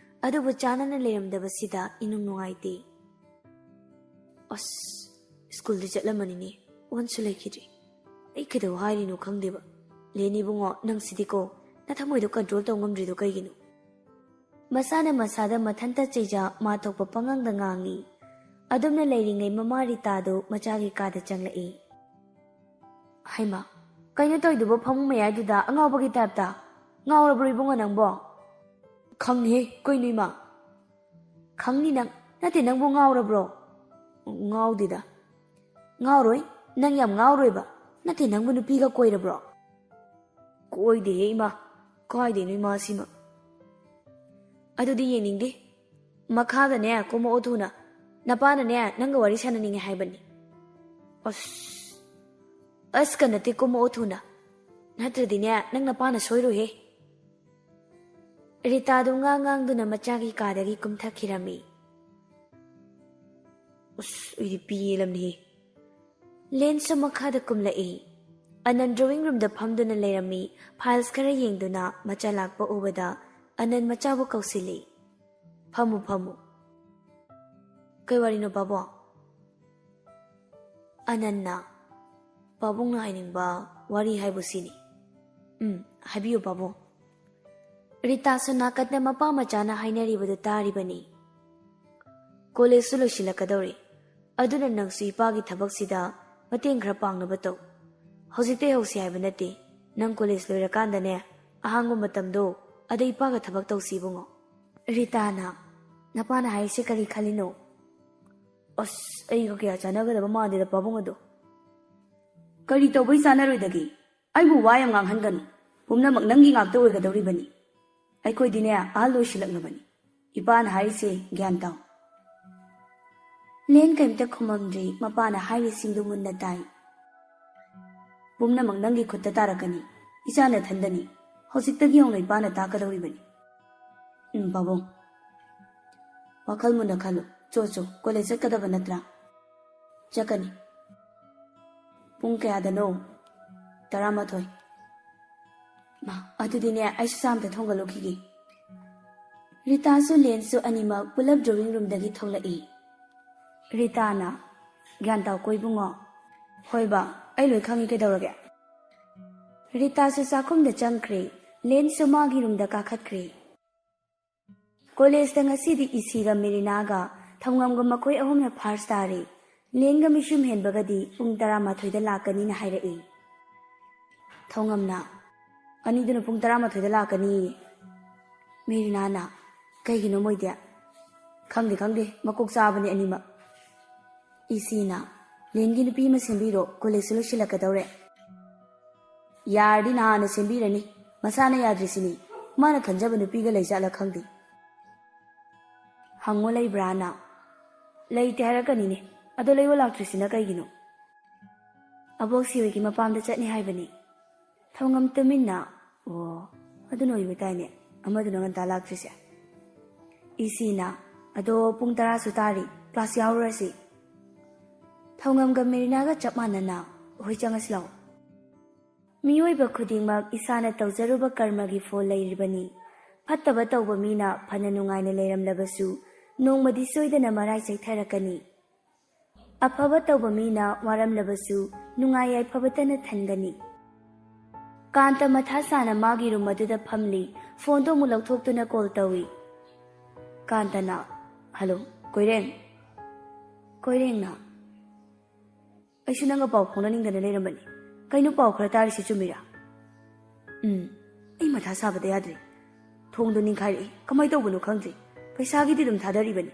ꯑꯗꯨꯕꯨ ꯆꯥꯟꯅꯅ ꯂꯩꯔꯝꯗꯕꯁꯤꯗ ꯏꯅꯨꯡ ꯅꯨꯡꯉꯥꯏꯇꯦ꯫ "ꯑꯁ, ꯁ꯭ꯀꯨꯜꯗꯤ ꯆꯠꯂꯝꯃꯅꯤꯅꯦ, onꯁꯨ ꯂꯩꯈꯤꯗ꯭ꯔꯤ꯫ ꯑꯩ ꯀꯩꯗꯧ ꯍꯥꯏꯔꯤꯅꯣ ꯈꯪꯗꯦꯕ꯫ ꯂꯦꯟ ꯏꯕꯨꯡꯉꯣ, ꯅꯪꯁꯤꯗꯤꯀꯣ, ꯅꯊꯃꯣꯏꯗꯣ control ꯇꯧ ꯉꯝꯗ꯭ꯔꯤꯗꯣ ꯀꯩꯒꯤꯅꯣ?" ꯃꯁꯥꯅ ꯃꯁꯥꯗ ꯃꯊꯟꯇ ꯆꯩꯖ ꯃꯥ ꯊꯣꯛꯄ ꯄꯉꯥꯡꯗ ꯉꯥꯡꯉꯤ꯫ ꯑꯗꯨꯝꯅ ꯂꯩꯔꯤꯉꯩ ꯃꯃꯥ ꯔꯤꯇꯥꯗꯨ ꯃꯆꯥꯒꯤ ꯀꯥꯗ ꯆꯪꯂꯛꯏ꯫ "ꯍꯩꯃꯥ, ꯀꯩꯅꯣ ꯇꯧꯔꯤꯗꯨꯕꯣ ꯐꯃꯨꯡ ꯃꯌꯥꯏꯗꯨꯗ ꯑꯉꯥꯎꯕꯒꯤ typeꯇ? ꯉꯥꯎꯔꯕ꯭ꯔꯣ ꯏꯕꯨꯡꯉꯣ ꯅꯪꯕꯣ?" "ꯈꯪꯉꯦꯍꯦ, ꯀꯩꯅꯣ ꯏꯃꯥ?" "ꯈꯪꯅꯤ ꯅꯪ꯫ ꯅꯠꯇꯦ, ꯅꯪꯕꯨ ꯉꯥꯎꯔꯕ꯭ꯔꯣ?" "ꯉꯥꯎꯗꯦꯗ"꯫ "ꯉꯥꯎꯔꯣꯏ, ꯅꯪ ꯌꯥꯝ ꯉꯥꯎꯔꯣꯏꯕ꯫ ꯅꯠꯇꯦ, ꯅꯪꯕꯨ ꯅꯨꯄꯤꯒ ꯀꯣꯏꯔꯕ꯭ꯔꯣ?" "ꯀꯣꯏꯗꯦꯍꯦ ꯏꯃꯥ, ꯀꯥꯏꯗꯩꯅꯣ ꯏꯃꯥꯁꯤꯃ?" "ꯑꯗꯨꯗꯤ ꯌꯦꯡꯅꯤꯡꯗꯦ꯫ ꯃꯈꯥꯗꯅꯦ ꯀꯨꯝꯃꯛꯑꯣ ꯊꯨꯅ꯫ ꯅꯄꯥꯅꯅꯦ ꯅꯪꯒ ꯋꯥꯔꯤ ꯁꯥꯟꯅꯅꯤꯡꯉꯦ ꯍꯥꯏꯕꯅꯤ"꯫ "ꯑꯁ, ꯑꯁꯀ ꯅꯠꯇꯦ, ꯀꯨꯝꯃꯛꯑꯣ ꯊꯨꯅ꯫ ꯅꯠꯇ꯭ꯔꯗꯤꯅꯦ ꯅꯪ ꯅꯄꯥꯅ ꯁꯣꯏꯔꯣꯏꯍꯦ"꯫ ꯔꯤꯇꯥꯗꯨ ꯉꯥꯡ ꯉꯥꯡꯗꯨꯅ ꯃꯆꯥꯒꯤ ꯀꯥꯗꯒꯤ ꯀꯨꯝꯊꯈꯤꯔꯝꯃꯤ꯫ ꯑꯁ, ꯑꯩꯗꯤ ꯄꯦꯜꯂꯝꯅꯤꯍꯦ꯫ ꯂꯦꯟꯁꯨ ꯃꯈꯥꯗ ꯀꯨꯝꯂꯛꯏ꯫ ꯑꯅꯟ drawing roomꯗ ꯐꯝꯗꯨꯅ ꯂꯩꯔꯝꯃꯤ꯫ Files ꯈꯔ ꯌꯦꯡꯗꯨꯅ ꯃꯆꯥ ꯂꯥꯛꯄ ꯎꯕꯗ ꯑꯅꯟ ꯃꯆꯥꯕꯨ ꯀꯧꯁꯤꯜꯂꯤ꯫ "ꯐꯝꯃꯨ, ꯐꯝꯃꯨ"꯫ "ꯀꯩ ꯋꯥꯔꯤꯅꯣ ꯄꯥꯕꯨꯡ?" ꯑꯅꯟꯅ, "ꯄꯥꯕꯨꯡꯅ ꯍꯥꯏꯅꯤꯡꯕ ꯋꯥꯔꯤ ꯍꯥꯏꯕꯨ ꯁꯤꯅꯤ"꯫ "ꯎꯝ, ꯍꯥꯏꯕꯤꯌꯨ ꯄꯥꯕꯨꯡ"꯫ ꯔꯤꯇꯥꯁꯨ ꯅꯥꯀꯟꯗ ꯃꯄꯥ ꯃꯆꯥꯅ ꯍꯥꯏꯅꯔꯤꯕꯗꯨ ꯇꯥꯔꯤꯕꯅꯤ꯫ "ꯀꯣꯂꯦꯖꯁꯨ ꯂꯣꯏꯁꯤꯜꯂꯛꯀꯗꯧꯔꯦ, ꯑꯗꯨꯅ ꯅꯪꯁꯨ ꯏꯄꯥꯒꯤ ꯊꯕꯛꯁꯤꯗ ꯃꯇꯦꯡ ꯈꯔ ꯄꯥꯡꯅꯕ ꯇꯧ꯫ ꯍꯧꯖꯤꯛꯇꯩ ꯍꯧꯁꯤ ꯍꯥꯏꯕ ꯅꯠꯇꯦ, ꯅꯪ ꯀꯣꯂꯦꯖ ꯂꯣꯏꯔꯀꯥꯟꯗꯅꯦ, ꯑꯍꯥꯡꯕ ꯃꯇꯝꯗꯣ ꯑꯗ ꯏꯄꯥꯒ ꯊꯕꯛ ꯇꯧꯁꯤ ꯏꯕꯨꯡꯉꯣ"꯫ ꯔꯤꯇꯥꯅ, ꯅꯄꯥꯅ ꯍꯥꯏꯔꯤꯁꯦ ꯀꯔꯤ ꯈꯜꯂꯤꯅꯣ? ꯑꯁ, ꯑꯩꯒ ꯀꯌꯥ ꯆꯥꯟꯅꯒꯗꯕ ꯃꯥꯟꯗꯦꯗ ꯄꯥꯕꯨꯡ ꯑꯗꯣ꯫ ꯀꯔꯤ ꯇꯧꯕꯩ ꯆꯥꯟꯅꯔꯣꯏꯗꯒꯦ? ꯑꯩꯕꯨ ꯋꯥ ꯌꯥꯝ ꯉꯥꯡꯍꯟꯒꯅꯨ꯫ ꯄꯨꯝꯅꯃꯛ ꯅꯪꯒꯤ ꯉꯥꯛꯇ ꯑꯣꯏꯒꯗꯧꯔꯤꯕꯅꯤ꯫ ꯑꯩꯈꯣꯏꯗꯤꯅꯦ, ꯑꯍꯜ ꯑꯣꯏꯁꯤꯜꯂꯛꯂꯕꯅꯤ꯫ ꯏꯄꯥꯅ ꯍꯥꯏꯔꯤꯁꯦ ꯒ꯭ꯌꯥꯟ ꯇꯥꯎ꯫ ꯂꯦꯟ ꯀꯩꯝꯇ ꯈꯨꯝꯃꯝꯗ꯭ꯔꯤ꯫ ꯃꯄꯥꯅ ꯍꯥꯏꯔꯤꯁꯤꯡꯗꯨ ꯃꯨꯟꯅ ꯇꯥꯏ꯫ ꯄꯨꯝꯅꯃꯛ ꯅꯪꯒꯤ ꯈꯨꯠꯇ ꯇꯥꯔꯛꯀꯅꯤ꯫ ꯏꯆꯥ ꯅꯊꯟꯗꯅꯤ꯫ ꯍꯧꯖꯤꯛꯇꯒꯤ ꯍꯧꯅ ꯏꯄꯥꯅ ꯇꯥꯛꯀꯗꯧꯔꯤꯕꯅꯤ꯫ ꯎꯝ, ꯄꯥꯕꯨꯡ꯫ ꯋꯥꯈꯜ ꯃꯨꯟꯅ ꯈꯜꯂꯨ꯫ ꯆꯣ, ꯆꯣ, ꯀꯣꯂꯦꯖ ꯆꯠꯀꯗꯕ ꯅꯠꯇ꯭ꯔꯥ? ꯆꯠꯀꯅꯤ꯫ ꯄꯨꯡ ꯀꯌꯥꯗꯅꯣ? ꯇꯔꯥꯃꯥꯊꯣꯏ꯫ ꯃꯥ, ꯑꯗꯨꯗꯤꯅꯦ, ꯑꯩꯁꯨ ꯆꯥ ꯑꯝꯇ ꯊꯣꯡꯒꯠꯂꯨꯈꯤꯒꯦ꯫ ꯔꯤꯇꯥꯁꯨ ꯂꯦꯟꯁꯨ ꯑꯅꯤꯃꯛ ꯄꯨꯂꯞ drawing roomꯗꯒꯤ ꯊꯣꯛꯂꯛꯏ꯫ ꯔꯤꯇꯥꯅ, "ꯒ꯭ꯌꯥꯟ ꯇꯥꯎꯀꯣ ꯏꯕꯨꯡꯉꯣ꯫" "ꯍꯣꯏ ꯕꯥ, ꯑꯩ ꯂꯣꯏ ꯈꯪꯉꯤ, ꯀꯩꯗꯧꯔꯒꯦ?" ꯔꯤꯇꯥꯁꯨ ꯆꯥꯛꯈꯨꯝꯗ ꯆꯪꯈ꯭ꯔꯦ꯫ ꯂꯦꯟꯁꯨ ꯃꯥꯒꯤ ꯔꯨꯝꯗ ꯀꯥꯈꯠꯈ꯭ꯔꯦ꯫ ꯀꯣꯂꯦꯖꯇ ꯉꯁꯤꯗꯤ ꯏꯁꯤꯒ ꯃꯦꯔꯤꯅꯥꯒ ꯊꯧꯉꯝꯒ ꯃꯈꯣꯏ ꯑꯍꯨꯝꯅ ꯐꯥꯔꯁ ꯇꯥꯔꯦ꯫ ꯂꯦꯟꯒ ꯃꯤꯁꯨꯝ ꯍꯦꯟꯕꯒꯗꯤ ꯄꯨꯡ ꯇꯔꯥꯃꯥꯊꯣꯏꯗ ꯂꯥꯛꯀꯅꯤꯅ ꯍꯥꯏꯔꯛꯏ꯫ ꯊꯧꯉꯝꯅ, "ꯑꯅꯤꯗꯨꯅ ꯄꯨꯡ ꯇꯔꯥꯃꯥꯊꯣꯏꯗ ꯂꯥꯛꯀꯅꯤꯌꯦ꯫" ꯃꯦꯔꯤꯅꯥꯅ, "ꯀꯩꯒꯤꯅꯣ ꯃꯣꯏꯗꯤ?" "ꯈꯪꯗꯦ, ꯈꯪꯗꯦ, ꯃꯀꯣꯛ ꯆꯥꯕꯅꯤ ꯑꯅꯤꯃꯛ꯫" ꯏꯁꯤꯅ, "ꯂꯦꯟꯒꯤ ꯅꯨꯄꯤ ꯑꯃ ꯁꯦꯝꯕꯤꯔꯣ, ꯀꯣꯂꯦꯖꯁꯨ ꯂꯣꯏꯁꯤꯜꯂꯛꯀꯗꯧꯔꯦ꯫" "ꯌꯥꯔꯗꯤ ꯅꯍꯥꯟꯅ ꯁꯦꯝꯕꯤꯔꯅꯤ, ꯃꯁꯥꯅ ꯌꯥꯗ꯭ꯔꯤꯁꯤꯅꯤ꯫ ꯃꯥꯅ ꯈꯟꯖꯕ ꯅꯨꯄꯤꯒ ꯂꯩꯖꯥꯠꯂ ꯈꯪꯗꯦ꯫" "ꯍꯪꯉꯣ, ꯂꯩꯕ꯭ꯔꯥꯅ?" "ꯂꯩꯇꯦ ꯍꯥꯏꯔꯛꯀꯅꯤꯅꯦ꯫ ꯑꯗꯣ ꯂꯩꯕ ꯂꯥꯛꯇ꯭ꯔꯤꯁꯤꯅ ꯀꯩꯒꯤꯅꯣ?" "ꯑꯕꯣꯛꯁꯤ ꯍꯣꯏꯒꯤ ꯃꯄꯥꯝꯗ ꯆꯠꯅꯤ ꯍꯥꯏꯕꯅꯤ꯫" ꯊꯧꯉꯝ ꯇꯨꯃꯤꯟꯅ, "ꯑꯣ, ꯑꯗꯨꯅ ꯑꯣꯏꯕ ꯇꯥꯏꯅꯦ, ꯑꯃꯗꯨꯅ ꯉꯟꯇꯥ ꯂꯥꯛꯇ꯭ꯔꯤꯁꯦ꯫" ꯏꯁꯤꯅ, "ꯑꯗꯣ ꯄꯨꯡ ꯇꯔꯥꯁꯨ ꯇꯥꯔꯤ, ꯀ꯭ꯂꯥꯁ ꯌꯥꯎꯔꯨꯔꯁꯤ꯫" ꯊꯧꯉꯝꯒ ꯃꯦꯔꯤꯅꯥꯒ ꯆꯞ ꯃꯥꯟꯅꯅ, "ꯍꯣꯏ, ꯆꯪꯉꯁꯤ ꯂꯥꯛꯑꯣ꯫" ꯃꯤꯑꯣꯏꯕ ꯈꯨꯗꯤꯡꯃꯛ ꯏꯁꯥꯅ ꯇꯧꯖꯔꯨꯕ ꯀꯔꯃꯒꯤ ꯐꯣꯜ ꯂꯩꯔꯤꯕꯅꯤ꯫ ꯐꯠꯇꯕ ꯇꯧꯕ ꯃꯤꯅ ꯐꯅ ꯅꯨꯡꯉꯥꯏꯅ ꯂꯩꯔꯝꯂꯕꯁꯨ, ꯅꯣꯡꯃꯗꯤ ꯁꯣꯏꯗꯅ ꯃꯔꯥꯏ ꯆꯩꯊꯔꯛꯀꯅꯤ꯫ ꯑꯐꯕ ꯇꯧꯕ ꯃꯤꯅ ꯋꯥꯔꯝꯂꯕꯁꯨ ꯅꯨꯡꯉꯥꯏ ꯌꯥꯏꯐꯕꯇꯅ ꯊꯟꯒꯅꯤ꯫ ꯀꯥꯟꯇ ꯃꯊꯥ ꯁꯥꯅ ꯃꯥꯒꯤ ꯔꯨꯝ ꯑꯗꯨꯗ ꯐꯝꯂꯤ꯫ ꯐꯣꯟꯗꯣ ꯑꯃꯨꯛ ꯂꯧꯊꯣꯛꯇꯨꯅ ꯀꯣꯜ ꯇꯧꯏ꯫ ꯀꯥꯟꯇꯅ, "ꯍꯜꯂꯣ, ꯀꯣꯏꯔꯦꯡ?" ꯀꯣꯏꯔꯦꯡꯅ, "ꯑꯩꯁꯨ ꯅꯪꯒ ꯄꯥꯎ ꯐꯥꯎꯅꯅꯤꯡꯗꯅ ꯂꯩꯔꯝꯕꯅꯤ꯫ ꯀꯩꯅꯣ, ꯄꯥꯎ ꯈꯔ ꯇꯥꯔꯤꯁꯤ ꯆꯨꯝꯃꯤꯔꯥ?" "ꯎꯝ, ꯑꯩ ꯃꯊꯥ ꯁꯥꯕꯗ ꯌꯥꯗ꯭ꯔꯦ꯫ ꯊꯣꯡꯗꯣ ꯅꯤꯡꯈꯥꯏꯔꯛꯏ, ꯀꯃꯥꯏ ꯇꯧꯕꯅꯣ ꯈꯪꯗ꯭ꯔꯦ꯫ ꯄꯩꯁꯥꯒꯤꯗꯤ ꯑꯗꯨꯝ ꯊꯥꯗꯔꯤꯕꯅꯤ꯫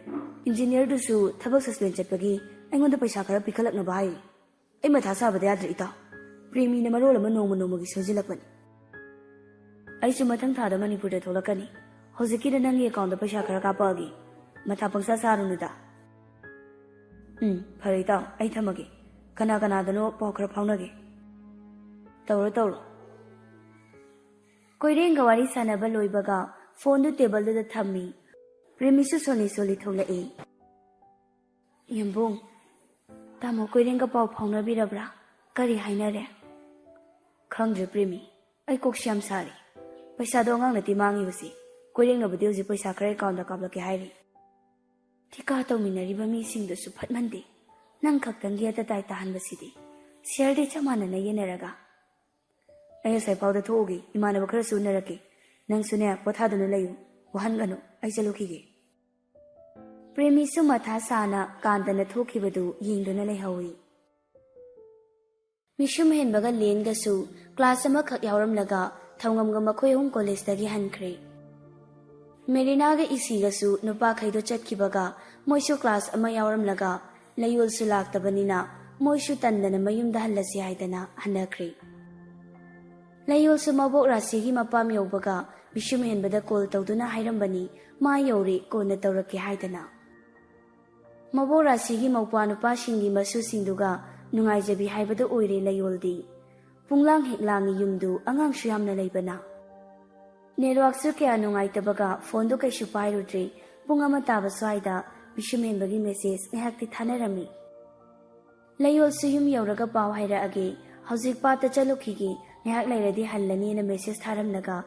ꯏꯟꯖꯤꯅꯤꯌꯔꯗꯨꯁꯨ ꯊꯕꯛ ꯁꯁꯄꯦꯟ ꯆꯠꯄꯒꯤ ꯑꯩꯉꯣꯟꯗ ꯄꯩꯁꯥ ꯈꯔ ꯄꯤꯈꯠꯂꯛꯅꯕ ꯍꯥꯏꯔꯤ꯫ ꯑꯩ ꯃꯊꯥ ꯁꯥꯕꯗ ꯌꯥꯗ꯭ꯔꯦ ꯏꯇꯥꯎ꯫ ꯄ꯭ꯔꯦꯃꯤꯅ ꯃꯔꯣꯜ ꯑꯃ ꯅꯣꯡꯃ ꯅꯣꯡꯃꯒꯤ ꯁꯣꯏꯖꯤꯜꯂꯛꯄꯅꯤ꯫ ꯑꯩꯁꯨ ꯃꯊꯪ ꯊꯥꯗ ꯃꯅꯤꯄꯨꯔꯗ ꯊꯣꯛꯂꯛꯀꯅꯤ꯫ ꯍꯧꯖꯤꯛꯀꯤꯗ ꯅꯪꯒꯤ ꯑꯦꯀꯥꯎꯟꯗ ꯄꯩꯁꯥ ꯈꯔ ꯀꯥꯞꯄꯛꯑꯒꯦ꯫ ꯃꯊꯥ ꯄꯪꯁꯥ ꯁꯥꯔꯨꯅꯨꯗ꯫ ꯎꯝ, ꯐꯔꯦ ꯏꯇꯥꯎ, ꯑꯩ ꯊꯝꯃꯒꯦ꯫ ꯀꯅꯥ ꯀꯅꯥꯗꯅꯣ ꯄꯥꯎ ꯈꯔ ꯐꯥꯎꯅꯒꯦ꯫ ꯇꯧꯔꯣ, ꯇꯧꯔꯣ꯫ ꯀꯣꯏꯔꯦꯡꯒ ꯋꯥꯔꯤ ꯁꯥꯟꯅꯕ ꯂꯣꯏꯕꯒ ꯐꯣꯟꯗꯨ ꯇꯦꯕꯜꯗꯨꯗ ꯊꯝꯃꯤ꯫ ꯄ꯭ꯔꯦꯃꯤꯁꯨ ꯁꯣꯜꯂꯤ ꯁꯣꯜꯂꯤ ꯊꯣꯛꯂꯛꯏ꯫ ꯌꯦꯝꯕꯨꯡ, ꯇꯥꯃꯣ ꯀꯣꯏꯔꯦꯡꯒ ꯄꯥꯎ ꯐꯥꯎꯅꯕꯤꯔꯕ꯭ꯔꯥ? ꯀꯔꯤ ꯍꯥꯏꯅꯔꯦ? ꯈꯪꯗ꯭ꯔꯦ ꯄ꯭ꯔꯦꯃꯤ, ꯑꯩ ꯀꯣꯛꯁꯤ ꯌꯥꯝ ꯁꯥꯔꯤ꯫ ꯄꯩꯁꯥꯗꯣ ꯑꯉꯥꯡ ꯅꯠꯇꯦ ꯃꯥꯡꯉꯤꯕꯁꯤ꯫ ꯀꯣꯏꯔꯦꯡꯅꯕꯨꯗꯤ ꯍꯧꯖꯤꯛ ꯄꯩꯁꯥ ꯈꯔ ꯑꯦꯀꯥꯎꯟꯗ ꯀꯥꯞꯂꯛꯀꯦ ꯍꯥꯏꯔꯤ꯫ ꯊꯤꯀꯥ ꯇꯧꯃꯤꯟꯅꯔꯤꯕ ꯃꯤꯁꯤꯡꯗꯨꯁꯨ ꯐꯠꯃꯟꯗꯦ꯫ ꯅꯪ ꯈꯛꯇꯪꯒꯤ ꯑꯇ ꯇꯥꯏ ꯇꯥꯍꯟꯕꯁꯤꯗꯤ꯫ ꯁꯤꯌꯔꯗꯤ ꯆꯞ ꯃꯥꯟꯅꯅ ꯌꯦꯟꯅꯔꯒ꯫ ꯑꯩ ꯉꯁꯥꯏ ꯐꯥꯎꯗ ꯊꯣꯛꯎꯒꯦ, ꯏꯃꯥꯟꯅꯕ ꯈꯔꯁꯨ ꯎꯅꯔꯛꯀꯦ꯫ ꯅꯪꯁꯨꯅꯦ, ꯄꯣꯊꯥꯗꯨꯅ ꯂꯩꯌꯨ, ꯋꯥꯍꯟꯒꯅꯨ, ꯑꯩ ꯆꯠꯂꯨꯈꯤꯒꯦ꯫ ꯄ꯭ꯔꯦꯃꯤꯁꯨ ꯃꯊꯥ ꯁꯥꯅ ꯀꯥꯟꯇꯅ ꯊꯣꯛꯈꯤꯕꯗꯨ ꯌꯦꯡꯗꯨꯅ ꯂꯩꯍꯧꯏ꯫ ꯃꯤꯁꯨꯝ ꯍꯦꯟꯕꯒ ꯂꯦꯟꯒꯁꯨ ꯀ꯭ꯂꯥꯁ ꯑꯃꯈꯛ ꯌꯥꯎꯔꯝꯂꯒ ꯊꯧꯉꯝꯒ ꯃꯈꯣꯏ ꯑꯍꯨꯝ ꯀꯣꯂꯦꯖꯇꯒꯤ ꯍꯟꯈ꯭ꯔꯦ꯫ ꯃꯦꯔꯤꯅꯥꯒ ꯏꯁꯤꯒꯁꯨ ꯅꯨꯄꯥꯈꯩꯗꯣ ꯆꯠꯈꯤꯕꯒ ꯃꯣꯏꯁꯨ ꯀ꯭ꯂꯥꯁ ꯑꯃ ꯌꯥꯎꯔꯝꯂꯒ ꯂꯩꯌꯣꯜꯁꯨ ꯂꯥꯛꯇꯕꯅꯤꯅ ꯃꯣꯏꯁꯨ ꯇꯟꯗꯅ ꯃꯌꯨꯝꯗ ꯍꯜꯂꯁꯤ ꯍꯥꯏꯗꯅ ꯍꯟꯅꯈ꯭ꯔꯦ꯫ ꯂꯩꯌꯣꯜꯁꯨ ꯃꯕꯣꯛ ꯔꯥꯁꯤꯒꯤ ꯃꯄꯥꯝ ꯌꯧꯕꯒ ꯃꯤꯁꯨꯝ ꯍꯦꯟꯕꯗ ꯀꯣꯜ ꯇꯧꯗꯨꯅ ꯍꯥꯏꯔꯝꯕꯅꯤ, "ꯃꯥ ꯌꯧꯔꯦ, ꯀꯣꯟꯅ ꯇꯧꯔꯛꯀꯦ" ꯍꯥꯏꯗꯅ꯫ ꯃꯕꯣꯛ ꯔꯥꯁꯤꯒꯤ ꯃꯧꯄ꯭ꯋꯥ ꯅꯨꯄꯥꯁꯤꯡꯒꯤ ꯃꯁꯨꯁꯤꯡꯗꯨꯒ ꯅꯨꯡꯉꯥꯏꯖꯕꯤ ꯍꯥꯏꯕꯗꯨ ꯑꯣꯏꯔꯦ ꯂꯩꯌꯣꯜꯗꯤ꯫ ꯄꯨꯡꯂꯥꯡ ꯍꯦꯛ ꯂꯥꯡꯉꯤ ꯌꯨꯝꯗꯨ, ꯑꯉꯥꯡꯁꯨ ꯌꯥꯝꯅ ꯂꯩꯕꯅ꯫ ꯅꯦꯠꯋꯥꯛꯁꯨ ꯀꯌꯥ ꯅꯨꯡꯉꯥꯏꯇꯕꯒ ꯐꯣꯟꯗꯨ ꯀꯩꯁꯨ ꯄꯥꯏꯔꯨꯗ꯭ꯔꯦ꯫ ꯄꯨꯡ ꯑꯃ ꯇꯥꯕ ꯁ꯭ꯋꯥꯏꯗ ꯃꯤꯁꯨꯝ ꯍꯦꯟꯕꯒꯤ ꯃꯦꯁꯦꯖ ꯉꯥꯏꯍꯥꯛꯇꯤ ꯊꯥꯅꯔꯝꯃꯤ꯫ ꯂꯩꯌꯣꯜꯁꯨ ꯌꯨꯝ ꯌꯧꯔꯒ ꯄꯥꯎ ꯍꯥꯏꯔꯛꯑꯒꯦ, ꯍꯧꯖꯤꯛ ꯄꯥꯠꯇ ꯆꯠꯂꯨꯈꯤꯒꯦ, ꯉꯥꯏꯍꯥꯛ ꯂꯩꯔꯗꯤ ꯍꯜꯂꯅꯤꯅ ꯃꯦꯁꯦꯖ ꯊꯥꯔꯝꯂꯒ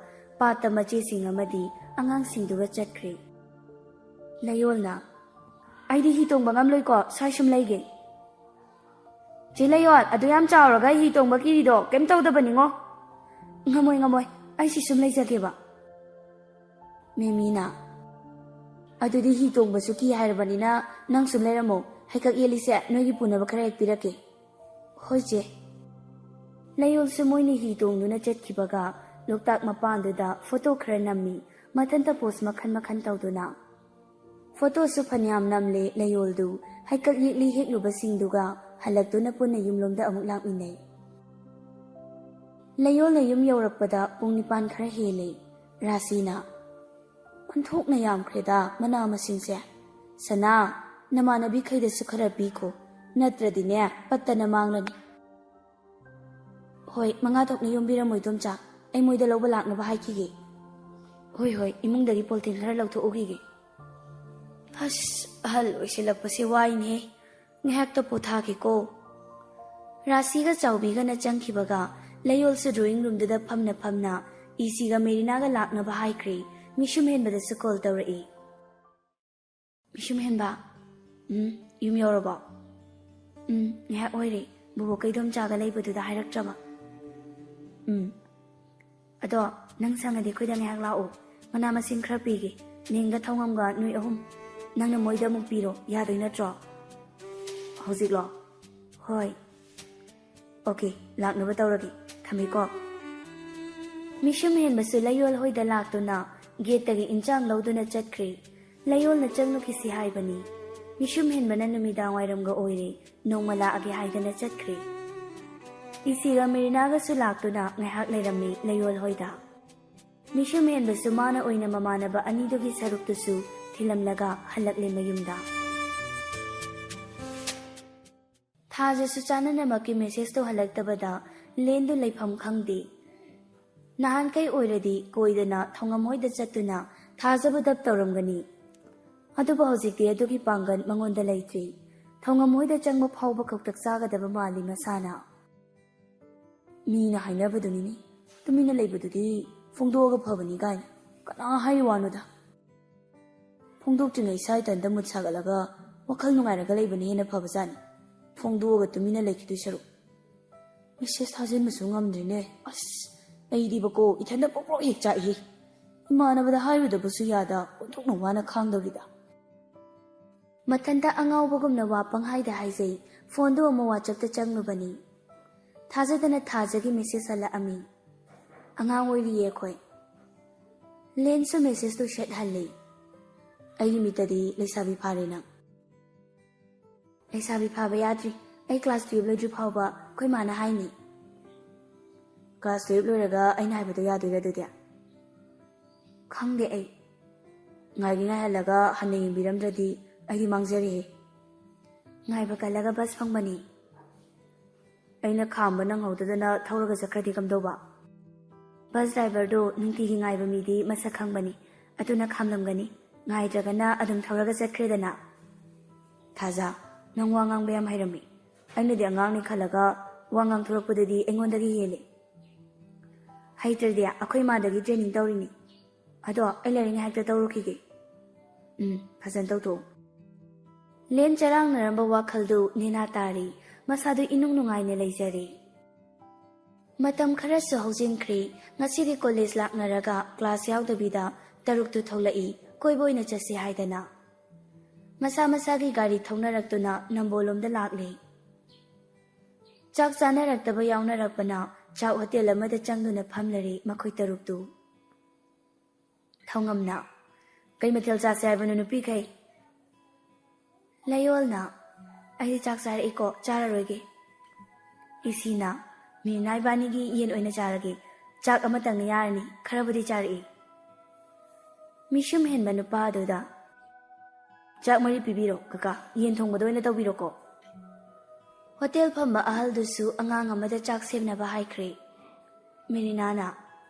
ꯄꯥꯠꯇ ꯃꯆꯦꯁꯤꯡ ꯑꯃꯗꯤ ꯑꯉꯥꯡꯁꯤꯡꯗꯨꯒ ꯆꯠꯈ꯭ꯔꯦ꯫ ꯂꯩꯌꯣꯜꯅ, "ꯑꯩꯗꯤ ꯍꯤ ꯇꯣꯡꯕ ꯉꯝꯂꯣꯏꯀꯣ, ꯁ꯭ꯋꯥꯏ ꯁꯨꯝ ꯂꯩꯒꯦ꯫" "ꯆꯦ ꯂꯩꯌꯣꯜ, ꯑꯗꯨ ꯌꯥꯝ ꯆꯥꯎꯔꯒ ꯍꯤ ꯇꯣꯡꯕ ꯀꯤꯔꯤꯗꯣ ꯀꯩꯝ ꯇꯧꯗꯕꯅꯤꯉꯣ꯫" "ꯉꯝꯃꯣꯏ, ꯉꯝꯃꯣꯏ, ꯑꯩ ꯁꯤ ꯁꯨꯝ ꯂꯩꯖꯒꯦꯕ꯫" ꯃꯦꯃꯤꯅ, "ꯑꯗꯨꯗꯤ ꯍꯤ ꯇꯣꯡꯕꯁꯨ ꯀꯤ ꯍꯥꯏꯔꯕꯅꯤꯅ ꯅꯪ ꯁꯨꯝ ꯂꯩꯔꯝꯃꯣ꯫ ꯍꯩꯀꯛ ꯌꯦꯜꯂꯤꯁꯦ ꯅꯣꯏꯒꯤ ꯄꯨꯅꯕ ꯈꯔ ꯍꯦꯛ ꯄꯤꯔꯛꯀꯦ꯫" "ꯍꯣꯏ ꯆꯦ꯫" ꯂꯩꯌꯣꯜꯁꯨ ꯃꯣꯏꯅ ꯍꯤ ꯇꯣꯡꯗꯨꯅ ꯆꯠꯈꯤꯕꯒ ꯂꯣꯛꯇꯥꯛ ꯃꯄꯥꯟꯗꯨꯗ ꯐꯣꯇꯣ ꯈꯔ ꯅꯝꯃꯤ, ꯃꯊꯟꯇ ꯄꯣꯁ ꯃꯈꯟ ꯃꯈꯟ ꯇꯧꯗꯨꯅ꯫ ꯐꯣꯇꯣꯁꯨ ꯐꯅꯌꯥꯝ ꯅꯝꯂꯦ꯫ ꯂꯩꯌꯣꯜꯗꯨ ꯍꯩꯀꯛ ꯌꯦꯛꯂꯤ ꯍꯦꯛꯂꯨꯕꯁꯤꯡꯗꯨꯒ ꯍꯜꯂꯛꯇꯨꯅ ꯄꯨꯟꯅ ꯌꯨꯝꯂꯣꯝꯗ ꯑꯃꯨꯛ ꯂꯥꯛꯃꯤꯟꯅꯩ꯫ ꯂꯩꯌꯣꯜꯅ ꯌꯨꯝ ꯌꯧꯔꯛꯄꯗ ꯄꯨꯡ ꯅꯤꯄꯥꯟ ꯈꯔ ꯍꯦꯜꯂꯦ꯫ ꯔꯥꯁꯤꯅ, "ꯑꯣꯟꯊꯣꯛꯅ ꯌꯥꯝꯈ꯭ꯔꯦꯗ ꯃꯅꯥ ꯃꯁꯤꯡꯁꯦ꯫ ꯁꯅꯥ, ꯅꯃꯥꯟꯅꯕꯤꯈꯩꯗꯁꯨ ꯈꯔ ꯄꯤꯈꯣ, ꯅꯠꯇ꯭ꯔꯗꯤꯅꯦ ꯄꯠꯇꯅ ꯃꯥꯡꯂꯅꯤ"꯫ "ꯍꯣꯏ, ꯃꯉꯥ ꯊꯣꯛꯅ ꯌꯣꯝꯕꯤꯔꯝꯃꯣ ꯏꯗꯣꯝꯆꯥ, ꯑꯩ ꯃꯣꯏꯗ ꯂꯧꯕ ꯂꯥꯛꯅꯕ ꯍꯥꯏꯈꯤꯒꯦ"꯫ "ꯍꯣꯏ ꯍꯣꯏ, ꯏꯃꯨꯡꯗꯒꯤ ꯄꯣꯂꯤꯊꯤꯟ ꯈꯔ ꯂꯧꯊꯣꯛꯎꯈꯤꯒꯦ"꯫ "ꯑꯁ, ꯑꯍꯜ ꯑꯣꯏꯁꯤꯜꯂꯛꯄꯁꯦ ꯋꯥꯏꯅꯦ꯫ ꯉꯥꯏꯍꯥꯛꯇ ꯄꯣꯊꯥꯒꯦꯀꯣ"꯫ ꯔꯥꯁꯤꯒ ꯆꯥꯎꯕꯤꯒꯅ ꯆꯪꯈꯤꯕꯒ ꯂꯩꯌꯣꯜꯁꯨ ꯗ꯭ꯔꯣꯌꯤꯡ ꯔꯨꯝꯗꯨꯗ ꯐꯝꯅ ꯐꯝꯅ ꯏꯁꯤꯒ ꯃꯦꯔꯤꯅꯥꯒ ꯂꯥꯛꯅꯕ ꯍꯥꯏꯈ꯭ꯔꯦ꯫ ꯃꯤꯁꯨꯝ ꯍꯦꯟꯕꯗꯁꯨ ꯀꯣꯜ ꯇꯧꯔꯛꯏ꯫ "ꯃꯤꯁꯨꯝ ꯍꯦꯟꯕ, ꯎꯝ, ꯌꯨꯝ ꯌꯧꯔꯕꯣ?" "ꯎꯝ, ꯉꯥꯏꯍꯥꯛ ꯑꯣꯏꯔꯦ꯫ ꯕꯣꯕꯣꯛ ꯀꯩꯗꯣꯝꯆꯥꯒ ꯂꯩꯕꯗꯨꯗ ꯍꯥꯏꯔꯛꯇ꯭ꯔꯕ?" "ꯎꯝ꯫ ꯑꯗꯣ ꯅꯪ ꯁꯪꯉꯗꯤ ꯑꯩꯈꯣꯏꯗ ꯉꯥꯏꯍꯥꯛ ꯂꯥꯛꯑꯣ꯫ ꯃꯅꯥ ꯃꯁꯤꯡ ꯈꯔ ꯄꯤꯒꯦ꯫ ꯅꯦꯡꯒ ꯊꯧꯉꯝꯒ ꯅꯣꯏ ꯑꯍꯨꯝ꯫ ꯅꯪꯅ ꯃꯣꯏꯗ ꯑꯃꯨꯛ ꯄꯤꯔꯣ, ꯌꯥꯗꯣꯏ ꯅꯠꯇ꯭ꯔꯣ?" "ꯍꯧꯖꯤꯛꯂꯣ?" "ꯍꯣꯏ"꯫ "ꯑꯣꯀꯦ, ꯂꯥꯛꯅꯕ ꯇꯧꯔꯒꯦ꯫ ꯊꯝꯃꯦꯀꯣ"꯫ ꯃꯤꯁꯨꯝ ꯍꯦꯟꯕꯁꯨ ꯂꯩꯌꯣꯜ ꯍꯣꯏꯗ ꯂꯥꯛꯇꯨꯅ ꯒꯦꯠꯇꯒꯤ ꯏꯟꯁꯥꯡ ꯂꯧꯗꯨꯅ ꯆꯠꯈ꯭ꯔꯦ꯫ ꯂꯩꯌꯣꯜꯅ ꯆꯪꯂꯨꯈꯤꯁꯤ ꯍꯥꯏꯕꯅꯤ꯫ ꯃꯤꯁꯨꯝ ꯍꯦꯟꯕꯅ ꯅꯨꯃꯤꯗꯥꯡ ꯋꯥꯏꯔꯝꯒ ꯑꯣꯏꯔꯦ꯫ ꯅꯣꯡꯃ ꯂꯥꯛꯑꯒꯦ ꯍꯥꯏꯗꯅ ꯆꯠꯈ꯭ꯔꯦ꯫ ꯏꯁꯤꯒ ꯃꯤꯔꯤꯅꯥꯒꯁꯨ ꯂꯥꯛꯇꯨꯅ ꯉꯥꯏꯍꯥꯛ ꯂꯩꯔꯝꯃꯤ ꯂꯩꯌꯣꯜ ꯍꯣꯏꯗ꯫ ꯃꯤꯁꯨꯝ ꯍꯦꯟꯕꯁꯨ ꯃꯥꯅ ꯑꯣꯏꯅ ꯃꯃꯥꯟꯅꯕ ꯑꯅꯤꯗꯨꯒꯤ ꯁꯔꯨꯛꯇꯨꯁꯨ ꯊꯤꯜꯂꯝꯂꯒ ꯍꯜꯂꯛꯂꯦ ꯃꯌꯨꯝꯗ꯫ ꯊꯥꯖꯁꯨ ꯆꯥꯅꯅꯃꯛꯀꯤ ꯃꯦꯁꯦꯖꯇꯣ ꯍꯜꯂꯛꯇꯕꯗ ꯂꯦꯟꯗꯨ ꯂꯩꯐꯝ ꯈꯪꯗꯦ꯫ ꯅꯍꯥꯟꯈꯩ ꯑꯣꯏꯔꯗꯤ ꯀꯣꯏꯗꯅ ꯊꯧꯉꯝ ꯍꯣꯏꯗ ꯆꯠꯇꯨꯅ ꯊꯥꯖꯕꯨ ꯗꯞ ꯇꯧꯔꯝꯒꯅꯤ꯫ ꯑꯗꯨꯕꯨ ꯍꯧꯖꯤꯛꯇꯤ ꯑꯗꯨꯒꯤ ꯄꯥꯡꯒꯜ ꯃꯉꯣꯟꯗ ꯂꯩꯇ꯭ꯔꯤ꯫ ꯊꯧꯉꯝ ꯍꯣꯏꯗ ꯆꯪꯕ ꯐꯥꯎꯕ ꯀꯧꯇꯛ ꯆꯥꯒꯗꯕ ꯃꯥꯜꯂꯤ ꯃꯁꯥꯅ꯫ ꯃꯤꯅ ꯍꯥꯏꯅꯕꯗꯨꯅꯤꯅꯦ, "ꯇꯨꯃꯤꯟꯅ ꯂꯩꯕꯗꯨꯗꯤ ꯐꯣꯡꯗꯣꯛꯑꯒ ꯐꯕꯅꯤ" ꯀꯥꯏꯅ꯫ ꯀꯅꯥ ꯍꯥꯏꯔꯤ ꯋꯥꯅꯣꯗ? ꯐꯣꯡꯗꯣꯛꯇ꯭ꯔꯤꯉꯩ ꯏꯁꯥ ꯏꯊꯟꯇ ꯃꯨꯠ ꯁꯥꯒꯠꯂꯒ ꯋꯥꯈꯜ ꯅꯨꯡꯉꯥꯏꯔꯒ ꯂꯩꯕꯅ ꯍꯦꯟꯅ ꯐꯕꯖꯥꯠꯅꯤ, ꯐꯣꯡꯗꯣꯛꯑꯒ ꯇꯨꯃꯤꯟꯅ ꯂꯩꯈꯤꯗꯣꯏ ꯁꯔꯨꯛ꯫ ꯃꯦꯁꯦꯖ ꯊꯥꯖꯤꯟꯕꯁꯨ ꯉꯝꯗ꯭ꯔꯤꯅꯦ꯫ ꯑꯁ, ꯑꯩꯗꯤꯕꯀꯣ ꯏꯊꯟꯇ ꯄ꯭ꯔꯣꯛ ꯄ꯭ꯔꯣꯛ ꯍꯦꯛ ꯆꯥꯛꯏꯍꯦ꯫ ꯏꯃꯥꯟꯅꯕꯗ ꯍꯥꯏꯔꯨꯗꯕꯁꯨ ꯌꯥꯗ, ꯑꯣꯟꯊꯣꯛꯅ ꯋꯥꯅ ꯈꯥꯡꯗꯧꯔꯤꯗ꯫ ꯃꯊꯟꯇ ꯑꯉꯥꯎꯕꯒꯨꯝꯅ ꯋꯥ ꯄꯪꯍꯥꯏꯗ ꯍꯥꯏꯖꯩ꯫ ꯐꯣꯟꯗꯨ ꯑꯃꯨꯛ ꯋꯥꯆꯞꯇ ꯆꯪꯂꯨꯕꯅꯤ꯫ ꯊꯥꯖꯗꯅ ꯊꯥꯖꯒꯤ ꯃꯦꯁꯦꯖ ꯍꯜꯂꯛꯑꯝꯃꯤ꯫ "ꯑꯉꯥꯡ ꯑꯣꯏꯔꯤꯌꯦ ꯑꯩꯈꯣꯏ"꯫ ꯂꯦꯟꯁꯨ ꯃꯦꯁꯦꯖꯇꯨ ꯁꯦꯠ ꯍꯜꯂꯤ꯫ ꯑꯩꯒꯤ ꯃꯤꯠꯇꯗꯤ ꯂꯩꯁꯥꯕꯤ ꯐꯥꯔꯦ ꯅꯪ꯫ ꯂꯩꯁꯥꯕꯤ ꯐꯥꯕ ꯌꯥꯗ꯭ꯔꯤ꯫ ꯑꯩ ꯀ꯭ꯂꯥꯁ ꯇꯨꯌꯦꯜꯞ ꯂꯣꯏꯗ꯭ꯔꯤ ꯐꯥꯎꯕ ꯑꯩꯈꯣꯏ ꯃꯥꯅ ꯍꯥꯏꯅꯤ꯫ ꯀ꯭ꯂꯥꯁ ꯇꯨꯌꯦꯜꯞ ꯂꯣꯏꯔꯒ ꯑꯩꯅ ꯍꯥꯏꯕꯗꯣ ꯌꯥꯗꯣꯏꯔꯥ ꯑꯗꯨꯗꯤ? ꯈꯪꯗꯦ ꯑꯩ꯫ ꯉꯥꯏꯒꯤ ꯉꯥꯏꯍꯜꯂꯒ ꯍꯟꯅ ꯌꯦꯡꯕꯤꯔꯝꯗ꯭ꯔꯗꯤ ꯑꯩꯗꯤ ꯃꯥꯡꯖꯔꯦꯍꯦ꯫ ꯉꯥꯏꯕ ꯀꯜꯂꯒ ꯕꯁ ꯐꯪꯕꯅꯤ꯫ ꯑꯩꯅ ꯈꯥꯝꯕ ꯅꯪꯍꯧꯗꯗꯅ ꯊꯧꯔꯒ ꯆꯠꯈ꯭ꯔꯗꯤ ꯀꯝꯗꯧꯕ? ꯕꯁ ꯗ꯭ꯔꯥꯏꯚꯔꯗꯣ ꯅꯨꯡꯇꯤꯒꯤ ꯉꯥꯏꯕ ꯃꯤꯗꯤ ꯃꯁꯛ ꯈꯪꯕꯅꯤ, ꯑꯗꯨꯅ ꯈꯥꯝꯂꯝꯒꯅꯤ꯫ ꯉꯥꯏꯗ꯭ꯔꯒꯅ ꯑꯗꯨꯝ ꯊꯧꯔꯒ ꯆꯠꯈ꯭ꯔꯦꯗꯅ꯫ ꯊꯥꯖ, ꯅꯪ ꯋꯥ ꯉꯥꯡꯕ ꯌꯥꯝ ꯍꯩꯔꯝꯃꯤ꯫ ꯑꯩꯅꯗꯤ ꯑꯉꯥꯡꯅꯤ ꯈꯜꯂꯒ ꯋꯥ ꯉꯥꯡꯊꯣꯔꯛꯄꯗꯗꯤ ꯑꯩꯉꯣꯟꯗꯒꯤ ꯍꯦꯜꯂꯦ꯫ ꯍꯩꯇ꯭ꯔꯗꯤ ꯑꯩꯈꯣꯏ ꯏꯃꯥꯗꯒꯤ ꯇ꯭ꯔꯦꯅꯤꯡ ꯇꯧꯔꯤꯅꯤ꯫ ꯑꯗꯣ ꯑꯩ ꯂꯥꯏꯔꯤꯛ ꯉꯥꯏꯍꯥꯛꯇ ꯇꯧꯔꯨꯈꯤꯒꯦ꯫ ꯎꯝ, ꯐꯖꯅ ꯇꯧꯊꯣꯛꯎ꯫ ꯂꯦꯟ ꯆꯔꯥꯡꯅꯔꯝꯕ ꯋꯥꯈꯜꯗꯨ ꯅꯦꯅꯥ ꯇꯥꯔꯤ꯫ ꯃꯁꯥꯗꯨ ꯏꯅꯨꯡ ꯅꯨꯡꯉꯥꯏꯅ ꯂꯩꯖꯔꯤ꯫ ꯃꯇꯝ ꯈꯔꯁꯨ ꯍꯧꯖꯤꯟꯈ꯭ꯔꯦ꯫ ꯉꯁꯤꯗꯤ ꯀꯣꯂꯦꯖ ꯂꯥꯛꯅꯔꯒ ꯀ꯭ꯂꯥꯁ ꯌꯥꯎꯗꯕꯤꯗ ꯇꯔꯨꯛꯇꯨ ꯊꯣꯛꯂꯛꯏ, ꯀꯣꯏꯕ ꯑꯣꯏꯅ ꯆꯠꯁꯤ ꯍꯥꯏꯗꯅ꯫ ꯃꯁꯥ ꯃꯁꯥꯒꯤ ꯒꯥꯔꯤ ꯊꯧꯅꯔꯛꯇꯨꯅ ꯅꯝꯕꯣꯜꯂꯣꯝꯗ ꯂꯥꯛꯂꯦ꯫ ꯆꯥꯛ ꯆꯥꯅꯔꯛꯇꯕ ꯌꯥꯎꯅꯔꯛꯄꯅ ꯆꯥꯛ ꯍꯣꯇꯦꯜ ꯑꯃꯗ ꯆꯪꯗꯨꯅ ꯐꯝꯂꯔꯦ ꯃꯈꯣꯏ ꯇꯔꯨꯛꯇꯨ꯫ ꯊꯧꯉꯝꯅ, "ꯀꯩ ꯃꯊꯦꯜ ꯆꯥꯁꯦ ꯍꯥꯏꯕꯅꯣ ꯅꯨꯄꯤꯈꯩ?" ꯂꯌꯣꯜꯅ, "ꯑꯩꯗꯤ ꯆꯥꯛ ꯆꯥꯔꯛꯏꯀꯣ, ꯆꯥꯔꯔꯣꯏꯒꯦ꯫" ꯏꯁꯤꯅ, "ꯃꯤꯅꯥ ꯏꯕꯥꯅꯤꯒꯤ ꯌꯦꯟ ꯑꯣꯏꯅ ꯆꯥꯔꯒꯦ, ꯆꯥꯛ ꯑꯃꯇꯪꯅ ꯌꯥꯔꯅꯤ, ꯈꯔꯕꯨꯗꯤ ꯆꯥꯔꯛꯏ꯫" ꯃꯤꯁꯨꯝ ꯍꯦꯟꯕ ꯅꯨꯄꯥ ꯑꯗꯨꯗ, "ꯆꯥꯛ ꯃꯔꯤ ꯄꯤꯕꯤꯔꯣ ꯀꯀꯥ, ꯌꯦꯟ ꯊꯣꯡꯕꯗ ꯑꯣꯏꯅ ꯇꯧꯕꯤꯔꯣꯀꯣ꯫" ꯍꯣꯇꯦꯜ ꯐꯝꯕ ꯑꯍꯜꯗꯨꯁꯨ ꯑꯉꯥꯡ ꯑꯃꯗ ꯆꯥꯛ ꯁꯦꯝꯅꯕ ꯍꯥꯏꯈ꯭ꯔꯦ꯫ ꯃꯦꯔꯤꯅꯥꯅ,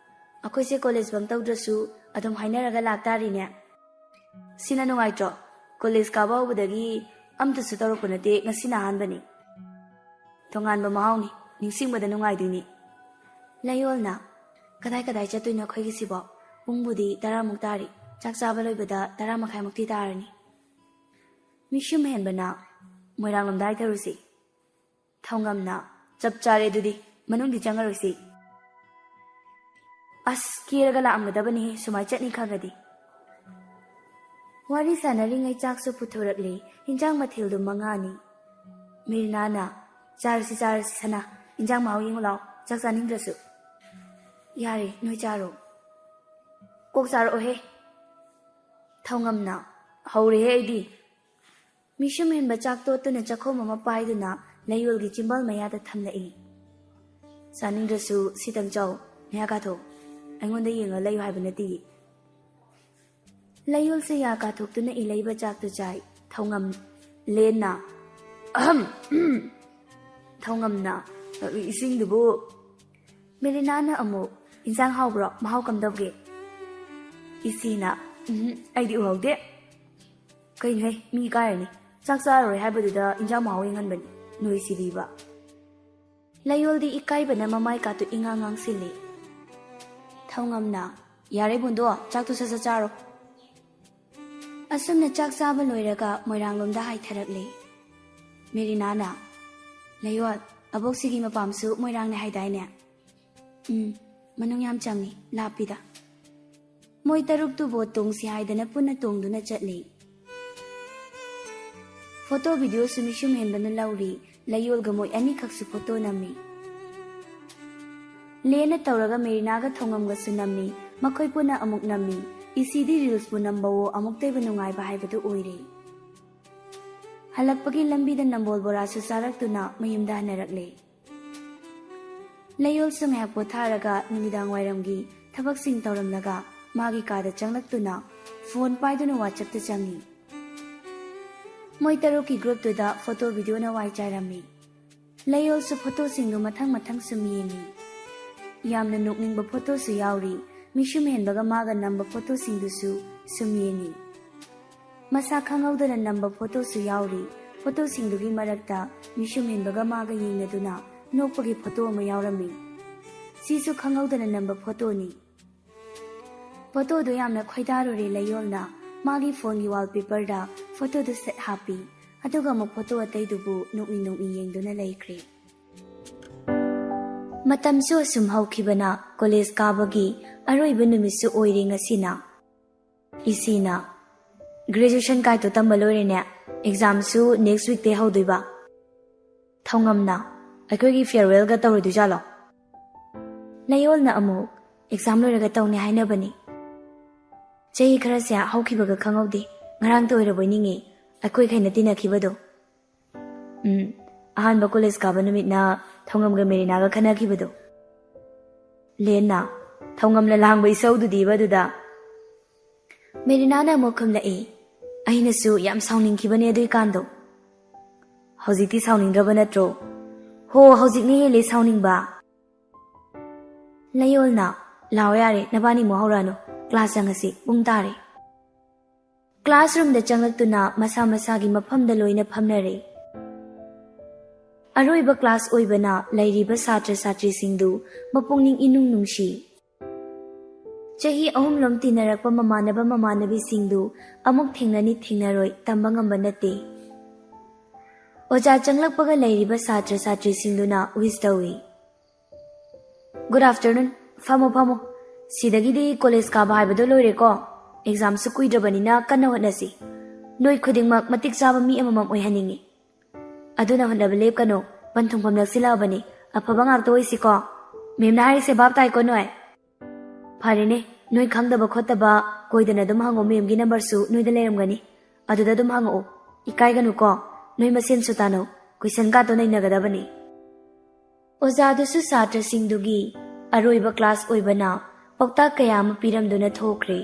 "ꯑꯩꯈꯣꯏꯁꯦ ꯀꯣꯂꯦꯖ ꯕꯪ ꯇꯧꯗ꯭ꯔꯁꯨ ꯑꯗꯨꯝ ꯍꯥꯏꯅꯔꯒ ꯂꯥꯛꯇꯥꯔꯤꯅꯦ꯫ ꯁꯤꯅ ꯅꯨꯡꯉꯥꯏꯇ꯭ꯔꯣ? ꯀꯣꯂꯦꯖ ꯀꯥꯕ ꯍꯧꯕꯗꯒꯤ ꯑꯝꯇꯁꯨ ꯇꯧꯔꯛꯄ ꯅꯠꯇꯦ, ꯉꯁꯤꯅ ꯑꯍꯥꯟꯕꯅꯤ꯫ ꯇꯣꯉꯥꯟꯕ ꯃꯍꯥꯎꯅꯤ, ꯅꯤꯡꯁꯤꯡꯕꯗ ꯅꯨꯡꯉꯥꯏꯗꯣꯏꯅꯤ꯫" ꯂꯌꯣꯜꯅ, "ꯀꯗꯥꯏ ꯀꯗꯥꯏ ꯆꯠꯇꯣꯏꯅꯣ ꯑꯩꯈꯣꯏꯒꯤꯁꯤꯕꯣ? ꯄꯨꯡꯕꯨꯗꯤ ꯇꯔꯥꯃꯨꯛ ꯇꯥꯔꯤ, ꯆꯥꯛ ꯆꯥꯕ ꯂꯣꯏꯕꯗ ꯇꯔꯥ ꯃꯈꯥꯏꯃꯨꯛꯇꯤ ꯇꯥꯔꯅꯤ꯫" ꯃꯤꯁꯨꯝ ꯍꯦꯟꯕꯅ, "ꯃꯣꯏꯔꯥꯡ ꯂꯣꯝꯗ ꯍꯥꯏꯊꯔꯨꯁꯤ꯫" ꯊꯧꯉꯝꯅ, "ꯆꯞ ꯆꯥꯔꯦ ꯑꯗꯨꯗꯤ, ꯃꯅꯨꯡꯗꯤ ꯆꯪꯉꯔꯣꯏꯁꯤ꯫ ꯑꯁ, ꯀꯦꯔꯒ ꯂꯥꯛꯑꯝꯒꯗꯕꯅꯤ, ꯁꯨꯃꯥꯏ ꯆꯠꯅꯤ ꯈꯪꯉꯗꯤ꯫" ꯋꯥꯔꯤ ꯁꯥꯟꯅꯔꯤꯉꯩ ꯆꯥꯛꯁꯨ ꯄꯨꯊꯣꯔꯛꯂꯦ, ꯏꯟꯖꯥꯡ ꯃꯊꯦꯜꯗꯨ ꯃꯉꯥꯅꯤ꯫ ꯃꯤꯔꯤꯅꯥꯅ, "ꯆꯥꯔꯁꯤ, ꯆꯥꯔꯁꯤ ꯁꯅꯥ, ꯏꯟꯖꯥꯡ ꯃꯍꯥꯎ ꯌꯦꯡꯉꯨ ꯂꯥꯎ, ꯆꯥꯛ ꯆꯥꯅꯤꯡꯗ꯭ꯔꯁꯨ꯫" "ꯌꯥꯔꯦ, ꯅꯣꯏ ꯆꯥꯔꯣ꯫" "ꯀꯣꯛ ꯆꯥꯔꯛꯑꯣꯍꯦ꯫" ꯊꯧꯉꯝꯅ, ꯍꯧꯔꯦꯍꯦ ꯑꯩꯗꯤ꯫ ꯃꯤꯁꯨꯝ ꯍꯦꯟꯕ ꯆꯥꯛ ꯇꯣꯠꯇꯨꯅ ꯆꯥꯛꯈꯣꯝ ꯑꯃ ꯄꯥꯏꯗꯨꯅ ꯂꯩꯌꯣꯜꯒꯤ ꯆꯤꯝꯕꯥꯜ ꯃꯌꯥꯗ ꯊꯝꯂꯛꯏ꯫ "ꯆꯥꯅꯤꯡꯗ꯭ꯔꯁꯨ ꯁꯤꯇꯪ ꯆꯥꯎ, ꯅꯌꯥ ꯀꯥꯊꯣꯛ꯫ ꯑꯩꯉꯣꯟꯗ ꯌꯦꯡꯉ ꯂꯩꯌꯨ ꯍꯥꯏꯕ ꯅꯠꯇꯤꯌꯦ꯫" ꯂꯩꯌꯣꯜꯁꯦ ꯌꯥ ꯀꯥꯊꯣꯛꯇꯨꯅ ꯏꯜꯂꯛꯏꯕ ꯆꯥꯛꯇꯨ ꯆꯥꯏ꯫ ꯊꯧꯉꯝ ꯂꯦꯟꯅ, "ꯑꯍꯝ, ꯊꯧꯉꯝꯅ, ꯏꯁꯤꯡꯗꯨꯕꯨ?" ꯃꯦꯔꯤꯅꯥꯅ ꯑꯃꯨꯛ, "ꯏꯟꯁꯥꯡ ꯍꯥꯎꯕ꯭ꯔꯣ? ꯃꯍꯥꯎ ꯀꯝꯗꯧꯒꯦ?" ꯏꯆꯦꯅ, "ꯎꯝ, ꯑꯩꯗꯤ ꯎꯍꯧꯗꯦ꯫ ꯀꯩꯅꯣꯍꯦ, ꯃꯤ ꯏꯀꯥꯏꯔꯅꯤ꯫ ꯆꯥꯛ ꯆꯥꯔꯔꯣꯏ ꯍꯥꯏꯕꯗꯨꯗ ꯏꯟꯁꯥꯡ ꯃꯍꯥꯎ ꯌꯦꯡꯍꯟꯕꯅꯤ, ꯅꯣꯏꯁꯤꯗꯤꯕ꯫" ꯂꯩꯌꯣꯜꯗꯤ ꯏꯀꯥꯏꯕꯅ ꯃꯃꯥꯏ ꯀꯥꯇꯨ ꯏꯉꯥꯡ ꯉꯥꯡꯁꯤꯜꯂꯤ꯫ ꯊꯧꯉꯝꯅ, "ꯌꯥꯔꯦ ꯕꯨꯟꯗꯣ, ꯆꯥꯛꯇꯨ ꯁꯠ ꯁꯠ ꯆꯥꯔꯣ꯫" ꯑꯁꯨꯝꯅ ꯆꯥꯛ ꯆꯥꯕ ꯂꯣꯏꯔꯒ ꯃꯣꯏꯔꯥꯡꯂꯣꯝꯗ ꯍꯥꯏꯊꯔꯛꯂꯦ꯫ ꯃꯦꯔꯤꯅꯥꯅ, "ꯂꯩꯌꯣꯜ, ꯑꯕꯣꯛꯁꯤꯒꯤ ꯃꯄꯥꯝꯁꯨ ꯃꯣꯏꯔꯥꯡꯅꯦ ꯍꯥꯏꯗꯥꯏꯅꯦ?" "ꯎꯝ, ꯃꯅꯨꯡ ꯌꯥꯝ ꯆꯪꯉꯤ, ꯂꯥꯞꯄꯤꯗ꯫" ꯃꯣꯏ ꯇꯔꯨꯛꯇꯨ ꯕꯣꯠ ꯇꯣꯡꯁꯤ ꯍꯥꯏꯗꯅ ꯄꯨꯟꯅ ꯇꯣꯡꯗꯨꯅ ꯆꯠꯂꯤ꯫ ꯐꯣꯇꯣ ꯚꯤꯗꯤꯑꯣꯁꯨ ꯃꯤꯁꯨꯝ ꯍꯦꯟꯕꯅ ꯂꯧꯔꯤ꯫ ꯂꯩꯌꯣꯜꯒ ꯃꯣꯏ ꯑꯅꯤꯈꯛꯁꯨ ꯐꯣꯇꯣ ꯅꯝꯃꯤ꯫ ꯂꯦꯟꯅ ꯇꯧꯔꯒ ꯃꯦꯔꯤꯅꯥꯒ ꯊꯧꯉꯝꯒꯁꯨ ꯅꯝꯃꯤ꯫ ꯃꯈꯣꯏ ꯄꯨꯟꯅ ꯑꯃꯨꯛ ꯅꯝꯃꯤ꯫ ꯏꯁꯤꯗꯤ ꯔꯤꯜꯁꯄꯨ ꯅꯝꯕꯋꯣ ꯑꯃꯨꯛꯇ ꯑꯣꯏꯕ ꯅꯨꯡꯉꯥꯏꯕ ꯍꯥꯏꯕꯗꯨ ꯑꯣꯏꯔꯦ꯫ ꯍꯜꯂꯛꯄꯒꯤ ꯂꯝꯕꯤꯗ ꯅꯝꯕꯣꯜ ꯕꯣꯔꯥꯁꯨ ꯆꯥꯔꯛꯇꯨꯅ ꯃꯌꯨꯝꯗ ꯍꯟꯅꯔꯛꯂꯦ꯫ ꯂꯩꯌꯣꯜꯁꯨ ꯉꯥꯏꯍꯥꯛ ꯄꯣꯊꯥꯔꯒ ꯅꯨꯃꯤꯗꯥꯡ ꯋꯥꯏꯔꯝꯒꯤ ꯊꯕꯛꯁꯤꯡ ꯇꯧꯔꯝꯂꯒ ꯃꯥꯒꯤ ꯀꯥꯗ ꯆꯪꯂꯛꯇꯨꯅ ꯐꯣꯟ ꯄꯥꯏꯗꯨꯅ WhatsAppꯇ ꯆꯪꯉꯤ꯫ ꯃꯣꯏ ꯇꯔꯨꯛꯀꯤ ꯒ꯭ꯔꯨꯞꯇꯨꯗ ꯐꯣꯇꯣ ꯚꯤꯗꯤꯑꯣꯅ ꯋꯥꯏ ꯆꯥꯏꯔꯝꯃꯤ꯫ ꯂꯩꯌꯣꯜꯁꯨ ꯐꯣꯇꯣꯁꯤꯡꯗꯨ ꯃꯊꯪ ꯃꯊꯪ ꯁꯨꯝ ꯌꯦꯡꯉꯤ꯫ ꯌꯥꯝꯅ ꯅꯣꯛꯅꯤꯡꯕ ꯐꯣꯇꯣꯁꯨ ꯌꯥꯎꯔꯤ꯫ ꯃꯤꯁꯨꯝ ꯍꯦꯟꯕꯒ ꯃꯥꯒ ꯅꯝꯕ ꯐꯣꯇꯣꯁꯤꯡꯗꯨꯁꯨ ꯁꯨꯝ ꯌꯦꯡꯉꯤ꯫ ꯃꯁꯥ ꯈꯪꯍꯧꯗꯅ ꯅꯝꯕ ꯐꯣꯇꯣꯁꯨ ꯌꯥꯎꯔꯤ꯫ ꯐꯣꯇꯣꯁꯤꯡꯗꯨꯒꯤ ꯃꯔꯛꯇ ꯃꯤꯁꯨꯝ ꯍꯦꯟꯕꯒ ꯃꯥꯒ ꯌꯦꯡꯅꯗꯨꯅ ꯅꯣꯛꯄꯒꯤ ꯐꯣꯇꯣ ꯑꯃ ꯌꯥꯎꯔꯝꯃꯤ꯫ ꯁꯤꯁꯨ ꯈꯪꯍꯧꯗꯅ ꯅꯝꯕ ꯐꯣꯇꯣꯅꯤ꯫ ꯐꯣꯇꯣꯗꯨ ꯌꯥꯝꯅ ꯈꯣꯏꯗꯥꯔꯨꯔꯦ ꯂꯩꯌꯣꯜꯅ꯫ ꯃꯥꯒꯤ ꯐꯣꯟꯒꯤ ꯋꯥꯜꯄꯦꯄꯔꯗ ꯐꯣꯇꯣꯗꯨ ꯁꯦꯠ ꯍꯥꯞꯄꯤ꯫ ꯑꯗꯨꯒ ꯑꯃꯨꯛ ꯐꯣꯇꯣ ꯑꯇꯩꯗꯨꯕꯨ ꯅꯣꯛꯃꯤ ꯅꯣꯛꯃꯤ ꯌꯦꯡꯗꯨꯅ ꯂꯩꯈ꯭ꯔꯦ꯫ ꯃꯇꯝꯁꯨ ꯑꯁꯨꯝ ꯍꯧꯈꯤꯕꯅ ꯀꯣꯂꯦꯖ ꯀꯥꯕꯒꯤ ꯑꯔꯣꯏꯕ ꯅꯨꯃꯤꯠꯁꯨ ꯑꯣꯏꯔꯦ ꯉꯁꯤꯅ꯫ ꯏꯆꯦꯅ, "Graduation ꯀꯥꯏꯗꯣ ꯇꯝꯕ ꯂꯣꯏꯔꯦꯅꯦ, examꯁꯨ next weekꯇꯩ ꯍꯧꯗꯣꯏꯕ꯫" ꯊꯧꯉꯝꯅ, "ꯑꯩꯈꯣꯏꯒꯤ farewellꯒ ꯇꯧꯔꯣꯏꯗꯣꯏꯖꯥꯠꯂꯣ?" ꯂꯩꯌꯣꯜꯅ ꯑꯃꯨꯛ, "Exam ꯂꯣꯏꯔꯒ ꯇꯧꯅꯤ ꯍꯥꯏꯅꯕꯅꯤ꯫ ꯆꯍꯤ ꯈꯔꯁꯦ ꯍꯧꯈꯤꯕꯒ ꯈꯪꯍꯧꯗꯦ, ꯉꯔꯥꯡꯇ ꯑꯣꯏꯔꯕꯣꯏ ꯅꯤꯡꯉꯤ, ꯑꯩꯈꯣꯏ ꯈꯩꯅ ꯇꯤꯟꯅꯈꯤꯕꯗꯣ꯫ ꯎꯝ, ꯑꯍꯥꯟꯕ ꯀꯣꯂꯦꯖ ꯀꯥꯕ ꯅꯨꯃꯤꯠꯅ ꯊꯧꯉꯝꯒ ꯃꯦꯔꯤꯅꯥꯒ ꯈꯟꯅꯈꯤꯕꯗꯣ꯫ ꯂꯦꯟꯅ, "ꯊꯧꯉꯝꯅ ꯂꯥꯡꯕ ꯏꯁꯧꯗꯨꯗꯤꯕ ꯑꯗꯨꯗ?" ꯃꯦꯔꯤꯅꯥꯅ ꯑꯃꯨꯛ ꯈꯨꯝꯂꯛꯏ, "ꯑꯩꯅꯁꯨ ꯌꯥꯝ ꯁꯥꯎꯅꯤꯡꯈꯤꯕꯅꯦ ꯑꯗꯨꯏꯀꯥꯟꯗꯣ꯫ ꯍꯧꯖꯤꯛꯇꯤ ꯁꯥꯎꯅꯤꯡꯗ꯭ꯔꯕ ꯅꯠꯇ꯭ꯔꯣ?" "ꯍꯣ, ꯍꯧꯖꯤꯛꯅ ꯍꯦꯜꯂꯦ ꯁꯥꯎꯅꯤꯡꯕ꯫" ꯂꯌꯣꯜꯅ, "ꯂꯥꯎ ꯌꯥꯔꯦ, ꯅꯕꯥꯅꯤꯃꯨꯛ ꯍꯧꯔꯛꯑꯅꯨ, ꯀ꯭ꯂꯥꯁ ꯆꯪꯉꯁꯤ, ꯄꯨꯡ ꯇꯥꯔꯦ꯫" ꯀ꯭ꯂꯥꯁꯔꯨꯝꯗ ꯆꯪꯂꯛꯇꯨꯅ ꯃꯁꯥ ꯃꯁꯥꯒꯤ ꯃꯐꯝꯗ ꯂꯣꯏꯅ ꯐꯝꯅꯔꯦ꯫ ꯑꯔꯣꯏꯕ ꯀ꯭ꯂꯥꯁ ꯑꯣꯏꯕꯅ ꯂꯩꯔꯤꯕ ꯁꯥꯇ꯭ꯔ ꯁꯥꯇ꯭ꯔꯤꯁꯤꯡꯗꯨ ꯃꯄꯨꯛꯅꯤꯡ ꯏꯅꯨꯡ ꯅꯨꯡꯁꯤ꯫ ꯆꯍꯤ ꯑꯍꯨꯝꯂꯣꯝ ꯇꯤꯟꯅꯔꯛꯄ ꯃꯃꯥꯟꯅꯕ ꯃꯃꯥꯟꯅꯕꯤꯁꯤꯡꯗꯨ ꯑꯃꯨꯛ ꯊꯦꯡꯅꯅꯤ ꯊꯦꯡꯅꯔꯣꯏ ꯇꯝꯕ ꯉꯝꯕ ꯅꯠꯇꯦ꯫ ꯑꯣꯖꯥ ꯆꯪꯂꯛꯄꯒ ꯂꯩꯔꯤꯕ ꯁꯥꯇ꯭ꯔ ꯁꯥꯇ꯭ꯔꯤꯁꯤꯡꯗꯨꯅ wish ꯇꯧꯏ꯫ "Good afternoon꯫ ꯐꯝꯃꯣ, ꯐꯝꯃꯣ꯫ ꯁꯤꯗꯒꯤꯗꯤ ꯀꯣꯂꯦꯖ ꯀꯥꯕ ꯍꯥꯏꯕꯗꯣ ꯂꯣꯏꯔꯦꯀꯣ꯫ ꯑꯦꯛꯖꯥꯝꯁꯨ ꯀꯨꯏꯗ꯭ꯔꯕꯅꯤꯅ ꯀꯟꯅ ꯍꯣꯠꯅꯁꯤ꯫ ꯅꯣꯏ ꯈꯨꯗꯤꯡꯃꯛ ꯃꯇꯤꯛ ꯆꯥꯕ ꯃꯤ ꯑꯃꯃꯝ ꯑꯣꯏꯍꯟꯅꯤꯡꯉꯤ꯫ ꯑꯗꯨꯅ ꯍꯣꯠꯅꯕ ꯂꯦꯞꯀꯅꯨ꯫ ꯄꯟꯊꯨꯡꯐꯝ ꯅꯛꯁꯤꯜꯂꯛꯑꯕꯅꯤ꯫ ꯑꯐꯕ ꯉꯥꯛꯇ ꯑꯣꯏꯁꯤꯀꯣ꯫ ꯃꯦꯝꯅ ꯍꯥꯏꯔꯤꯁꯦ ꯚꯥꯞ ꯇꯥꯏꯀꯣ ꯅꯣꯏ?" "ꯐꯔꯦꯅꯦ, ꯅꯣꯏ ꯈꯪꯗꯕ ꯈꯣꯠꯇꯕ ꯀꯣꯏꯗꯅ ꯑꯗꯨꯝ ꯍꯪꯉꯣ, ꯃꯦꯝꯒꯤ ꯅꯝꯕꯔꯁꯨ ꯅꯣꯏꯗ ꯂꯩꯔꯝꯒꯅꯤ꯫ ꯑꯗꯨꯗ ꯑꯗꯨꯝ ꯍꯪꯉꯛꯑꯣ꯫ ꯏꯀꯥꯏꯒꯅꯨꯀꯣ, ꯅꯣꯏ ꯃꯁꯦꯟꯁꯨ ꯇꯥꯟꯅꯧ꯫ ꯀꯣꯏꯁꯟ ꯀꯥꯇꯣ ꯅꯩꯅꯒꯗꯕꯅꯤ꯫" ꯑꯣꯖꯥꯗꯨꯁꯨ ꯁꯥꯇ꯭ꯔꯁꯤꯡꯗꯨꯒꯤ ꯑꯔꯣꯏꯕ ꯀ꯭ꯂꯥꯁ ꯑꯣꯏꯕꯅ ꯄꯥꯎꯇꯥꯛ ꯀꯌꯥ ꯑꯃ ꯄꯤꯔꯝꯗꯨꯅ ꯊꯣꯛꯈ꯭ꯔꯦ꯫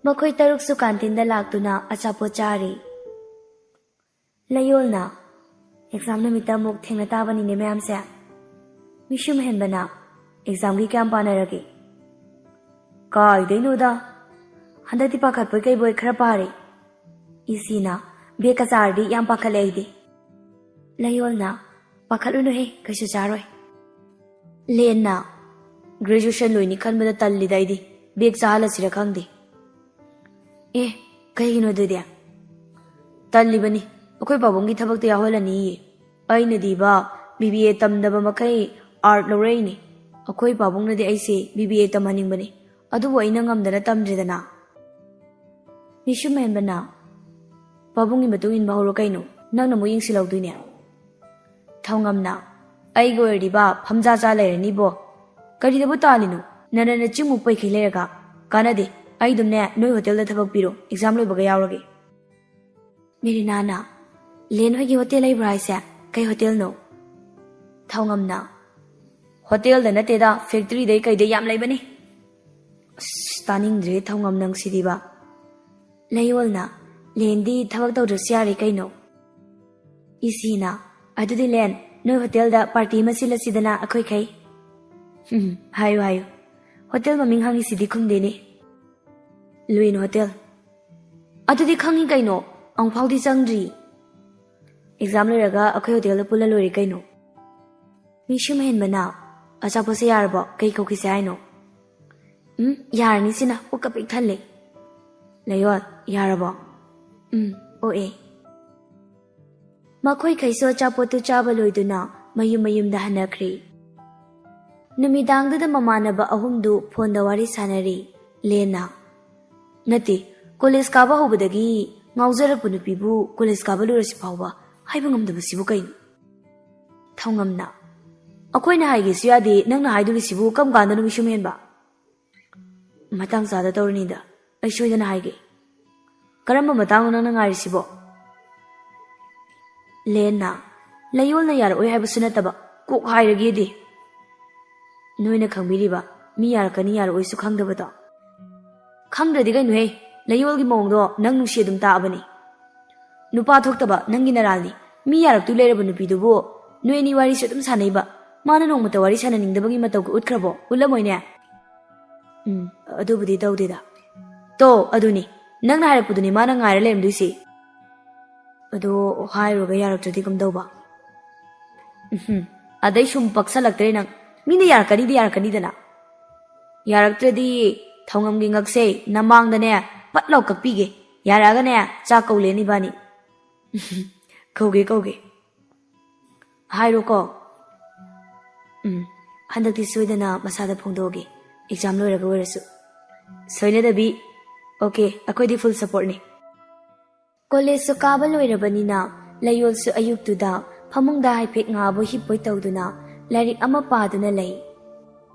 ꯃꯈꯣꯏ ꯇꯔꯨꯛꯁꯨ ꯀꯥꯟꯇꯤꯟꯗ ꯂꯥꯛꯇꯨꯅ ꯑꯆꯥꯄꯣꯠ ꯆꯥꯔꯤ꯫ ꯂꯌꯣꯜꯅ, "ꯑꯦꯛꯖꯥꯝ ꯅꯨꯃꯤꯠꯇ ꯑꯃꯨꯛ ꯊꯦꯡꯅ ꯇꯥꯕꯅꯤꯅꯦ ꯃꯌꯥꯝꯁꯦ꯫" ꯃꯤꯁꯨꯝ ꯍꯦꯟꯕꯅ, "ꯑꯦꯛꯖꯥꯝꯒꯤ ꯀꯌꯥꯝ ꯄꯥꯅꯔꯒꯦ?" "ꯀꯥꯏꯗꯩꯅꯣꯗ, ꯍꯟꯗꯛꯇꯤ ꯄꯥꯈꯠꯄꯣꯏ ꯀꯩꯕꯣꯏ ꯈꯔ ꯄꯥꯔꯦ꯫" ꯏꯁꯤꯅ, "ꯕꯦꯛꯀ ꯆꯥꯔꯗꯤ ꯌꯥꯝ ꯄꯥꯈꯠꯂꯦ ꯑꯩꯗꯤ꯫" ꯂꯌꯣꯜꯅ, "ꯄꯥꯈꯠꯂꯨꯅꯨꯍꯦ, ꯀꯩꯁꯨ ꯆꯥꯔꯣꯏ꯫" ꯂꯦꯟꯅ, "Graduation ꯂꯣꯏꯅꯤ ꯈꯟꯕꯗ ꯇꯜꯂꯤꯗ ꯑꯩꯗꯤ, ꯕꯦꯛ ꯆꯥꯍꯜꯂꯁꯤꯔ ꯈꯪꯗꯦ꯫" "ꯑꯦ, ꯀꯩꯒꯤꯅꯣ ꯑꯗꯨꯗꯤ?" "ꯇꯜꯂꯤꯕꯅꯤ, ꯑꯩꯈꯣꯏ ꯄꯥꯕꯨꯡꯒꯤ ꯊꯕꯛꯇ ꯌꯥꯎꯍꯜꯂꯅꯤꯌꯦ꯫ ꯑꯩꯅꯗꯤꯕ B B A ꯇꯝꯗꯕ ꯃꯈꯩ art ꯂꯧꯔꯛꯏꯅꯦ꯫ ꯑꯩꯈꯣꯏ ꯄꯥꯕꯨꯡꯅꯗꯤ ꯑꯩꯁꯦ B B A ꯇꯝꯍꯟꯅꯤꯡꯕꯅꯤ, ꯑꯗꯨꯕꯨ ꯑꯩꯅ ꯉꯝꯗꯅ ꯇꯝꯗ꯭ꯔꯦꯗꯅ꯫" ꯃꯤꯁꯨꯝ ꯍꯦꯟꯕꯅ, "ꯄꯥꯕꯨꯡꯒꯤ ꯃꯇꯨꯡ ꯏꯟꯕ ꯍꯧꯔꯣ ꯀꯩꯅꯣ, ꯅꯪꯅ ꯑꯃꯨꯛ ꯌꯦꯡꯁꯤꯜꯍꯧꯗꯣꯏꯅꯦ꯫" ꯊꯧꯉꯝꯅ, "ꯑꯩꯒ ꯑꯣꯏꯔꯗꯤꯕ ꯐꯝꯖꯥ ꯆꯥ ꯂꯩꯔꯅꯤꯕꯣ꯫ ꯀꯔꯤꯗꯕꯨ ꯇꯥꯜꯂꯤꯅꯣ? ꯅꯅ ꯅꯆꯤꯟꯃꯨꯛ ꯄꯩꯈꯩ ꯂꯩꯔꯒ ꯀꯥꯟꯅꯗꯦ꯫ ꯑꯩ ꯑꯗꯨꯝꯅꯦ ꯅꯣꯏ ꯍꯣꯇꯦꯜꯗ ꯊꯕꯛ ꯄꯤꯔꯣ, ꯑꯦꯛꯖꯥꯝ ꯂꯣꯏꯕꯒ ꯌꯥꯎꯔꯒꯦ꯫ ꯃꯦꯔꯤꯅꯥꯅ, "ꯂꯦꯟ ꯍꯣꯏꯒꯤ ꯍꯣꯇꯦꯜ ꯂꯩꯕ꯭ꯔꯥ ꯍꯥꯏꯁꯦ? ꯀꯩ ꯍꯣꯇꯦꯜꯅꯣ?" ꯊꯧꯉꯝꯅ, "ꯍꯣꯇꯦꯜꯗ ꯅꯠꯇꯦꯗ, ꯐꯦꯛꯇ꯭ꯔꯤꯗꯩ ꯀꯩꯗꯩ ꯌꯥꯝ ꯂꯩꯕꯅꯤ꯫" ꯑꯁ, ꯇꯥꯅꯤꯡꯗ꯭ꯔꯦ ꯊꯧꯉꯝ ꯅꯪꯁꯤꯗꯤꯕ꯫ ꯂꯩꯌꯣꯜꯅ, "ꯂꯦꯟꯗꯤ ꯊꯕꯛ ꯇꯧꯗ꯭ꯔꯁꯨ ꯌꯥꯔꯦ ꯀꯩꯅꯣ?" ꯏꯁꯤꯅ, "ꯑꯗꯨꯗꯤ ꯂꯦꯟ, ꯅꯣꯏ ꯍꯣꯇꯦꯜꯗ ꯄꯥꯔꯇꯤ ꯑꯃ ꯁꯤꯜꯂꯁꯤꯗꯅ ꯑꯩꯈꯣꯏꯈꯩ?" "ꯎꯝ, ꯍꯥꯏꯌꯨ ꯍꯥꯏꯌꯨ꯫ ꯍꯣꯇꯦꯜ ꯃꯃꯤꯡ ꯍꯪꯉꯤꯁꯤꯗꯤ ꯈꯨꯝꯗꯦꯅꯦ?" "ꯂꯨꯏꯟ ꯍꯣꯇꯦꯜ꯫" "ꯑꯗꯨꯗꯤ ꯈꯪꯉꯤ ꯀꯩꯅꯣ, ꯑꯃꯨꯛꯐꯥꯎꯗꯤ ꯆꯪꯗ꯭ꯔꯤ꯫" "ꯑꯦꯛꯖꯥꯝ ꯂꯣꯏꯔꯒ ꯑꯩꯈꯣꯏ ꯍꯣꯇꯦꯜꯗ ꯄꯨꯜꯂ ꯂꯣꯏꯔꯦ ꯀꯩꯅꯣ꯫" ꯃꯤꯁꯨꯝ ꯍꯦꯟꯕꯅ, "ꯑꯆꯥꯄꯣꯠꯁꯦ ꯌꯥꯔꯕꯣ? ꯀꯩ ꯀꯧꯈꯤꯁꯦ ꯍꯥꯏꯅꯣ?" "ꯎꯝ, ꯌꯥꯔꯅꯤ ꯁꯤꯅ, ꯄꯨꯛꯀ ꯄꯤꯛ ꯊꯜꯂꯦ꯫" ꯂꯩꯌꯣꯜ, "ꯌꯥꯔꯕꯣ?" "ꯎꯝ, ꯑꯣꯛꯑꯦ꯫" ꯃꯈꯣꯏꯈꯩꯁꯨ ꯑꯆꯥꯄꯣꯠꯇꯨ ꯆꯥꯕ ꯂꯣꯏꯗꯨꯅ ꯃꯌꯨꯝ ꯃꯌꯨꯝꯗ ꯍꯟꯅꯈ꯭ꯔꯦ꯫ ꯅꯨꯃꯤꯗꯥꯡꯗꯨꯗ ꯃꯃꯥꯟꯅꯕ ꯑꯍꯨꯝꯗꯨ ꯐꯣꯟꯗ ꯋꯥꯔꯤ ꯁꯥꯟꯅꯔꯤ꯫ ꯂꯦꯟꯅ, "ꯅꯠꯇꯦ, ꯀꯣꯂꯦꯖ ꯀꯥꯕ ꯍꯧꯕꯗꯒꯤ ꯉꯥꯎꯖꯔꯛꯄ ꯅꯨꯄꯤꯕꯨ ꯀꯣꯂꯦꯖ ꯀꯥꯕ ꯂꯣꯏꯔꯁꯤ ꯐꯥꯎꯕ ꯍꯥꯏꯕ ꯉꯝꯗꯕꯁꯤꯕꯨ ꯀꯩꯅꯣ?" ꯊꯧꯉꯝꯅ, "ꯑꯩꯈꯣꯏꯅ ꯍꯥꯏꯒꯦꯁꯨ ꯌꯥꯗꯦ, ꯅꯪꯅ ꯍꯥꯏꯗꯣꯔꯤꯁꯤꯕꯨ ꯀꯔꯝ ꯀꯥꯟꯗꯅꯣ ꯃꯤꯁꯨꯝ ꯍꯦꯟꯕ?" "ꯃꯇꯥꯡ ꯆꯥꯗ ꯇꯧꯔꯅꯤꯗ, ꯑꯩ ꯁꯣꯏꯗꯅ ꯍꯥꯏꯒꯦ꯫" "ꯀꯔꯝꯕ ꯃꯇꯥꯡꯅꯣ ꯅꯪꯅ ꯉꯥꯏꯔꯤꯁꯤꯕꯣ?" ꯂꯦꯟꯅ, "ꯂꯩꯌꯣꯜꯅ ꯌꯥꯔꯛꯑꯣꯏ ꯍꯥꯏꯕꯁꯨ ꯅꯠꯇꯕ, ꯀꯣꯛ ꯍꯥꯏꯔꯒꯦꯗꯤ꯫" "ꯅꯣꯏꯅ ꯈꯪꯕꯤꯔꯤꯕ, ꯃꯤ ꯌꯥꯔꯛꯀꯅꯤ ꯌꯥꯔꯛꯑꯣꯏꯁꯨ ꯈꯪꯗꯕꯗꯣ?" "ꯈꯪꯗ꯭ꯔꯗꯤ ꯀꯩꯅꯣꯍꯦ, ꯂꯩꯌꯣꯜꯒꯤ ꯃꯑꯣꯡꯗꯣ ꯅꯪ ꯅꯨꯡꯁꯤ ꯑꯗꯨꯝ ꯇꯥꯛꯑꯕꯅꯤ꯫ ꯅꯨꯄꯥ ꯊꯣꯛꯇꯕ ꯅꯪꯒꯤ ꯅꯔꯥꯜꯅꯤ꯫ ꯃꯤ ꯌꯥꯔꯛꯇꯨ ꯂꯩꯔꯕ ꯅꯨꯄꯤꯗꯨꯕꯨ ꯅꯣꯏ ꯑꯅꯤ ꯋꯥꯔꯤꯁꯨ ꯑꯗꯨꯝ ꯁꯥꯟꯅꯩꯕ꯫ ꯃꯥꯅ ꯅꯣꯡꯃꯇ ꯋꯥꯔꯤ ꯁꯥꯟꯅꯅꯤꯡꯗꯕꯒꯤ ꯃꯇꯧꯒ ꯎꯠꯈ꯭ꯔꯕꯣ? ꯎꯠꯂꯝꯃꯣꯏꯅꯦ?" "ꯎꯝ, ꯑꯗꯨꯕꯨꯗꯤ ꯇꯧꯗꯦꯗ꯫" "ꯇꯣ, ꯑꯗꯨꯅꯤ꯫ ꯅꯪꯅ ꯍꯥꯏꯔꯛꯄꯗꯨꯅꯤ ꯃꯥꯅ ꯉꯥꯏꯔ ꯂꯩꯔꯝꯗꯣꯏꯁꯤ꯫ ꯑꯗꯣ ꯍꯥꯏꯔꯨꯔꯒ ꯌꯥꯔꯛꯇ꯭ꯔꯗꯤ ꯀꯝꯗꯧꯕ?" "ꯎꯝꯍꯨꯝ, ꯑꯗꯩ ꯁꯨꯝ ꯄꯛꯁꯜꯂꯛꯇ꯭ꯔꯦ ꯅꯪ꯫ ꯃꯤꯅ ꯌꯥꯔꯛꯀꯅꯤꯗꯤ ꯌꯥꯔꯛꯀꯅꯤꯗꯅ꯫ ꯌꯥꯔꯛꯇ꯭ꯔꯗꯤ ꯊꯧꯉꯝꯒꯤ ꯉꯛꯁꯦ ꯅꯃꯥꯡꯗꯅꯦ ꯄꯠ ꯂꯥꯎ ꯀꯛꯄꯤꯒꯦ꯫ ꯌꯥꯔꯛꯑꯒꯅꯦ ꯆꯥꯛ ꯀꯧ ꯂꯦꯟ ꯏꯕꯥꯅꯤ꯫" "ꯀꯧꯒꯦ, ꯀꯧꯒꯦ꯫ ꯍꯥꯏꯔꯣꯀꯣ꯫" "ꯎꯝ, ꯍꯟꯗꯛꯇꯤ ꯁꯣꯏꯗꯅ ꯃꯁꯥꯗ ꯐꯣꯡꯗꯣꯛꯑꯒꯦ, ꯑꯦꯛꯖꯥꯝ ꯂꯣꯏꯔꯒ ꯑꯣꯏꯔꯁꯨ꯫" "ꯁꯣꯏꯅꯗꯕꯤ꯫ ꯑꯣꯀꯦ, ꯑꯩꯈꯣꯏꯗꯤ ꯐꯨꯜ ꯁꯞꯄꯣꯔꯠꯅꯤ꯫" ꯀꯣꯂꯦꯖꯁꯨ ꯀꯥꯕ ꯂꯣꯏꯔꯕꯅꯤꯅ ꯂꯩꯌꯣꯜꯁꯨ ꯑꯌꯨꯛꯇꯨꯗ ꯐꯃꯨꯡꯗ ꯍꯥꯏꯐꯦꯠ ꯉꯥꯕꯣꯏ ꯍꯤꯞꯄꯣꯏ ꯇꯧꯗꯨꯅ ꯂꯥꯏꯔꯤꯛ ꯑꯃ ꯄꯥꯗꯨꯅ ꯂꯩ꯫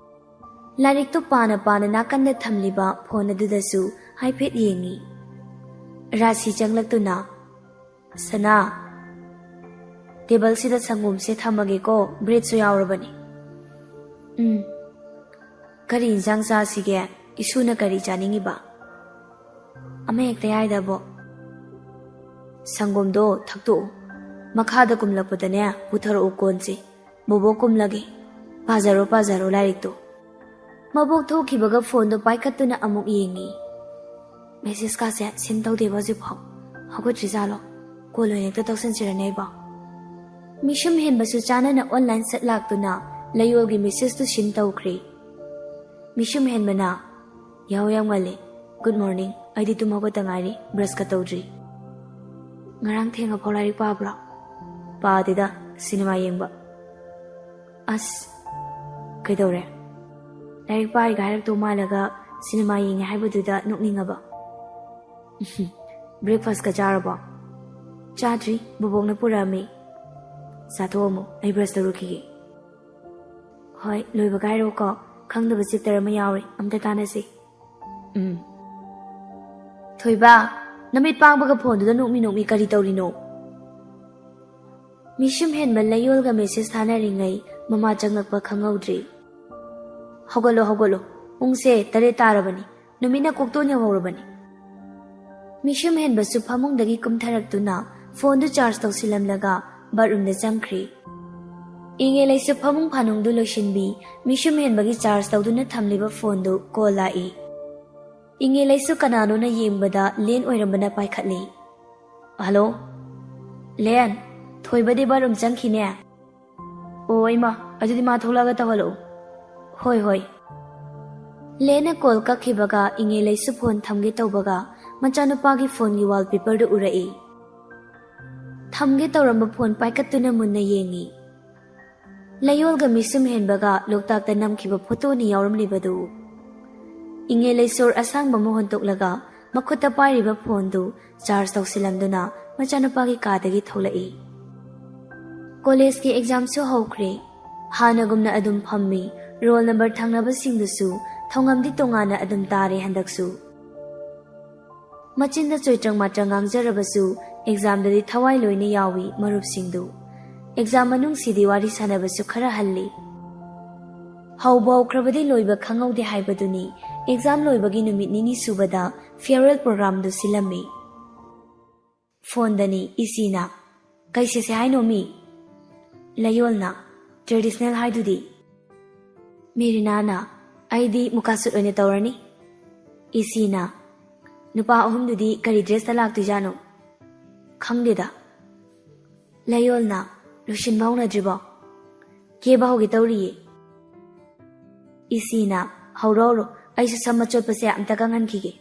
ꯂꯥꯏꯔꯤꯛꯇꯨ ꯄꯥꯅ ꯄꯥꯅ ꯅꯥꯀꯟꯗ ꯊꯝꯂꯤꯕ ꯐꯣꯟ ꯑꯗꯨꯗꯁꯨ ꯍꯥꯏꯐꯦꯠ ꯌꯦꯡꯉꯤ꯫ ꯔꯥꯁꯤ ꯆꯪꯂꯛꯇꯨꯅ, "ꯁꯅꯥ, ꯇꯦꯕꯜꯁꯤꯗ ꯁꯪꯒꯣꯝꯁꯦ ꯊꯝꯃꯒꯦꯀꯣ, ꯕ꯭ꯔꯦꯗꯁꯨ ꯌꯥꯎꯔꯕꯅꯤ꯫" "ꯎꯝ, ꯀꯔꯤ ꯏꯟꯁꯥꯡ ꯆꯥꯁꯤꯒꯦ? ꯏꯁꯨꯅ ꯀꯔꯤ ꯆꯥꯅꯤꯡꯉꯤꯕ?" "ꯑꯃ ꯍꯦꯛꯇ ꯌꯥꯏꯗꯕꯣ꯫" "ꯁꯪꯒꯣꯝꯗꯣ ꯊꯛꯇꯣꯛꯎ, ꯃꯈꯥꯗ ꯀꯨꯝꯂꯛꯄꯗꯅꯦ ꯄꯨꯊꯔꯛꯎ ꯀꯣꯟꯁꯦ꯫ ꯕꯣꯕꯣꯛ ꯀꯨꯝꯂꯒꯦ꯫ ꯄꯥꯖꯔꯣ, ꯄꯥꯖꯔꯣ ꯂꯥꯏꯔꯤꯛꯇꯣ꯫" ꯃꯕꯣꯛ ꯊꯣꯛꯈꯤꯕꯒ ꯐꯣꯟꯗꯣ ꯄꯥꯏꯈꯠꯇꯨꯅ ꯑꯃꯨꯛ ꯌꯦꯡꯉꯤ꯫ ꯃꯦꯁꯦꯁꯀꯥꯁꯦ ꯁꯤꯟ ꯇꯧꯗꯦꯕ ꯍꯧꯖꯤꯛꯐꯥꯎ꯫ ꯍꯧꯒꯠꯇ꯭ꯔꯤꯖꯥꯠꯂꯣ? ꯀꯣꯜ ꯑꯣꯏꯅ ꯍꯦꯛꯇ ꯇꯧꯁꯟꯁꯤꯔꯅꯦ ꯑꯩꯕꯣ? ꯃꯤꯁꯨꯝ ꯍꯦꯟꯕꯁꯨ ꯆꯥꯅꯅ ꯑꯣꯟꯂꯥꯏꯟ ꯁꯠ ꯂꯥꯛꯇꯨꯅ ꯂꯩꯌꯣꯜꯒꯤ ꯃꯦꯁꯦꯁꯇꯨ ꯁꯤꯟ ꯇꯧꯈ꯭ꯔꯦ꯫ ꯃꯤꯁꯨꯝ ꯍꯦꯟꯕꯅ, "ꯌꯥꯍꯧ ꯌꯥꯝ ꯉꯜꯂꯤ꯫ Good morning. ꯑꯩꯗꯤ ꯇꯨꯝ ꯍꯧꯒꯠꯇ ꯉꯥꯏꯔꯤ, ꯕ꯭ꯔꯁꯀ ꯇꯧꯗ꯭ꯔꯤ꯫" "ꯉꯔꯥꯡ ꯊꯦꯡꯉꯐꯥꯎ ꯂꯥꯏꯔꯤꯛ ꯄꯥꯕ꯭ꯔꯣ?" "ꯄꯥꯗꯦꯗ, ꯁꯤꯅꯦꯃꯥ ꯌꯦꯡꯕ꯫" "ꯑꯁ, ꯀꯩꯗꯧꯔꯦ?" "ꯂꯥꯏꯔꯤꯛ ꯄꯥꯏꯒ ꯍꯥꯏꯔꯛꯇꯧ ꯃꯥꯜꯂꯒ ꯁꯤꯅꯦꯃꯥ ꯌꯦꯡꯉꯦ ꯍꯥꯏꯕꯗꯨꯗ ꯅꯣꯛꯅꯤꯡꯉꯕ꯫" "ꯕ꯭ꯔꯦꯛꯐꯥꯁꯀ ꯆꯥꯔꯕꯣ?" "ꯆꯥꯗ꯭ꯔꯤ, ꯕꯣꯕꯣꯛꯅ ꯄꯨꯔꯛꯑꯝꯃꯤ꯫" "ꯆꯥꯊꯣꯛꯑꯝꯃꯣ, ꯑꯩ ꯕ꯭ꯔꯁ ꯇꯧꯔꯨꯈꯤꯒꯦ꯫" "ꯍꯣꯏ, ꯂꯣꯏꯕꯒ ꯍꯥꯏꯔꯛꯑꯣꯀꯣ꯫ ꯈꯪꯗꯕ ꯆꯦꯞꯇꯔ ꯑꯃ ꯌꯥꯎꯔꯦ, ꯑꯝꯇ ꯇꯥꯟꯅꯁꯤ꯫" "ꯎꯝ꯫ ꯊꯣꯏꯕ, ꯅꯃꯤꯠ ꯄꯥꯡꯕꯒ ꯐꯣꯟꯗꯨꯗ ꯅꯣꯛꯃꯤ ꯅꯣꯛꯃꯤ ꯀꯔꯤ ꯇꯧꯔꯤꯅꯣ?" ꯃꯤꯁꯨꯝ ꯍꯦꯟꯕ ꯂꯩꯌꯣꯜꯒ ꯃꯦꯁꯦꯁ ꯊꯥꯅꯔꯤꯉꯩ ꯃꯃꯥ ꯆꯪꯂꯛꯄ ꯈꯪꯍꯧꯗ꯭ꯔꯤ꯫ "ꯍꯧꯒꯠꯂꯣ, ꯍꯧꯒꯠꯂꯣ꯫ ꯄꯨꯡꯁꯦ ꯇꯔꯦꯠ ꯇꯥꯔꯕꯅꯤ꯫ ꯅꯨꯃꯤꯠꯅ ꯀꯣꯛꯇꯣꯟ ꯌꯧꯍꯧꯔꯕꯅꯤ꯫" ꯃꯤꯁꯨꯝ ꯍꯦꯟꯕꯁꯨ ꯐꯃꯨꯡꯗꯒꯤ ꯀꯨꯝꯊꯔꯛꯇꯨꯅ ꯐꯣꯟꯗꯨ ꯆꯥꯔꯖ ꯇꯧꯁꯤꯜꯂꯝꯂꯒ ꯕꯥꯠꯔꯨꯝꯗ ꯆꯪꯈ꯭ꯔꯤ꯫ ꯏꯉꯦ ꯂꯩꯁꯨ ꯐꯃꯨꯡ ꯐꯥꯅꯨꯡꯗꯨ ꯂꯣꯏꯁꯤꯟꯕꯤ꯫ ꯃꯤꯁꯨꯝ ꯍꯦꯟꯕꯒꯤ ꯆꯥꯔꯖ ꯇꯧꯗꯨꯅ ꯊꯝꯂꯤꯕ ꯐꯣꯟꯗꯨ ꯀꯣꯜ ꯂꯥꯛꯏ꯫ ꯏꯉꯦ ꯂꯩꯁꯨ ꯀꯅꯥꯅꯣꯅ ꯌꯦꯡꯕꯗ ꯂꯦꯟ ꯑꯣꯏꯔꯝꯕꯅ ꯄꯥꯏꯈꯠꯂꯤ꯫ "ꯍꯜꯂꯣ? ꯂꯦꯟ, ꯊꯣꯏꯕꯗꯤ ꯕꯥꯠꯔꯨꯝ ꯆꯪꯈꯤꯅꯦ꯫" "ꯑꯣ ꯏꯃꯥ, ꯑꯗꯨꯗꯤ ꯃꯥ ꯊꯣꯛꯂꯛꯑꯒ ꯇꯧꯍꯜꯂꯛꯎ꯫" "ꯍꯣꯏ, ꯍꯣꯏ꯫" ꯂꯦꯟꯅ ꯀꯣꯜ ꯀꯛꯈꯤꯕꯒ ꯏꯉꯦ ꯂꯩꯁꯨ ꯐꯣꯟ ꯊꯝꯒꯦ ꯇꯧꯕꯒ ꯃꯆꯥꯅꯨꯄꯥꯒꯤ ꯐꯣꯟꯒꯤ ꯋꯥꯜꯄꯦꯄꯔꯗꯨ ꯎꯔꯛꯏ꯫ ꯊꯝꯒꯦ ꯇꯧꯔꯝꯕ ꯐꯣꯟ ꯄꯥꯏꯈꯠꯇꯨꯅ ꯃꯨꯟꯅ ꯌꯦꯡꯉꯤ꯫ ꯂꯩꯌꯣꯜꯒ ꯃꯤꯁꯨꯝ ꯍꯦꯟꯕꯒ ꯂꯣꯛꯇꯥꯛꯇ ꯅꯝꯈꯤꯕ ꯐꯣꯇꯣꯅꯤ ꯌꯥꯎꯔꯝꯂꯤꯕꯗꯨ꯫ ꯏꯉꯦ ꯂꯩꯁꯨꯔ ꯑꯁꯥꯡꯕ ꯑꯃ ꯍꯣꯟꯇꯣꯛꯂꯒ ꯃꯈꯨꯠꯇ ꯄꯥꯏꯔꯤꯕ ꯐꯣꯟꯗꯨ ꯆꯥꯔꯖ ꯇꯧꯁꯤꯜꯂꯝꯗꯨꯅ ꯃꯆꯥꯅꯨꯄꯥꯒꯤ ꯀꯥꯗꯒꯤ ꯊꯣꯛꯂꯛꯏ꯫ ꯀꯣꯂꯦꯖꯀꯤ ꯑꯦꯛꯖꯥꯝꯁꯨ ꯍꯧꯈ꯭ꯔꯦ꯫ ꯍꯥꯟꯅꯒꯨꯝꯅ ꯑꯗꯨꯝ ꯐꯝꯃꯤ꯫ ꯔꯣꯜ ꯅꯝꯕꯔ ꯊꯪꯅꯕꯁꯤꯡꯗꯨꯁꯨ ꯊꯧꯉꯝꯗꯤ ꯇꯣꯉꯥꯟꯅ ꯑꯗꯨꯝ ꯇꯥꯔꯦ ꯍꯟꯗꯛꯁꯨ꯫ ꯃꯆꯤꯟꯗ ꯆꯣꯏꯇ꯭ꯔꯪ ꯃꯥꯇ꯭ꯔꯪ ꯉꯥꯡꯖꯔꯕꯁꯨ ꯑꯦꯛꯖꯥꯝꯗꯗꯤ ꯊꯋꯥꯏ ꯂꯣꯏꯅ ꯌꯥꯎꯏ ꯃꯔꯨꯞꯁꯤꯡꯗꯨ꯫ ꯑꯦꯛꯖꯥꯝ ꯃꯅꯨꯡꯁꯤꯗꯤ ꯋꯥꯔꯤ ꯁꯥꯟꯅꯕꯁꯨ ꯈꯔ ꯍꯜꯂꯤ꯫ ꯍꯧꯕ ꯍꯧꯈ꯭ꯔꯕꯗꯤ ꯂꯣꯏꯕ ꯈꯪꯍꯧꯗꯦ ꯍꯥꯏꯕꯗꯨꯅꯤ꯫ ꯑꯦꯛꯖꯥꯝ ꯂꯣꯏꯕꯒꯤ ꯅꯨꯃꯤꯠ ꯅꯤꯅꯤ ꯁꯨꯕꯗ ꯐꯤꯌꯔꯋꯦꯜ ꯄ꯭ꯔꯣꯒ꯭ꯔꯥꯝꯗꯨ ꯁꯤꯜꯂꯝꯃꯤ꯫ ꯐꯣꯟꯗꯅꯤ ꯏꯁꯤꯅ, "ꯀꯩ ꯁꯦꯠꯁꯦ ꯍꯥꯏꯅꯣ ꯃꯤ?" ꯂꯌꯣꯜꯅ, "ꯇ꯭ꯔꯦꯗꯤꯁꯅꯦꯜ ꯍꯥꯏꯗꯨꯗꯤ?" ꯃꯦꯔꯤꯅꯥꯅ, "ꯑꯩꯗꯤ ꯃꯨꯀꯥ ꯁꯨꯠ ꯑꯣꯏꯅ ꯇꯧꯔꯅꯤ꯫" ꯏꯁꯤꯅ, "ꯅꯨꯄꯥ ꯑꯍꯨꯝꯗꯨꯗꯤ ꯀꯔꯤ ꯗ꯭ꯔꯦꯁꯇ ꯂꯥꯛꯇꯣꯏꯖꯥꯠꯅꯣ?" "ꯈꯪꯗꯦꯗ꯫" ꯂꯌꯣꯜꯅ, "ꯂꯣꯏꯁꯤꯟꯕ ꯍꯧꯅꯗ꯭ꯔꯤꯕꯣ?" "ꯀꯦꯕ ꯍꯧꯒꯦ ꯇꯧꯔꯤꯌꯦ꯫" ꯏꯁꯤꯅ, "ꯍꯧꯔꯣ ꯍꯧꯔꯣ, ꯑꯩꯁꯨ ꯁꯝ ꯑꯆꯣꯠꯄꯁꯦ ꯑꯝꯇ ꯀꯪꯍꯟꯈꯤꯒꯦ꯫"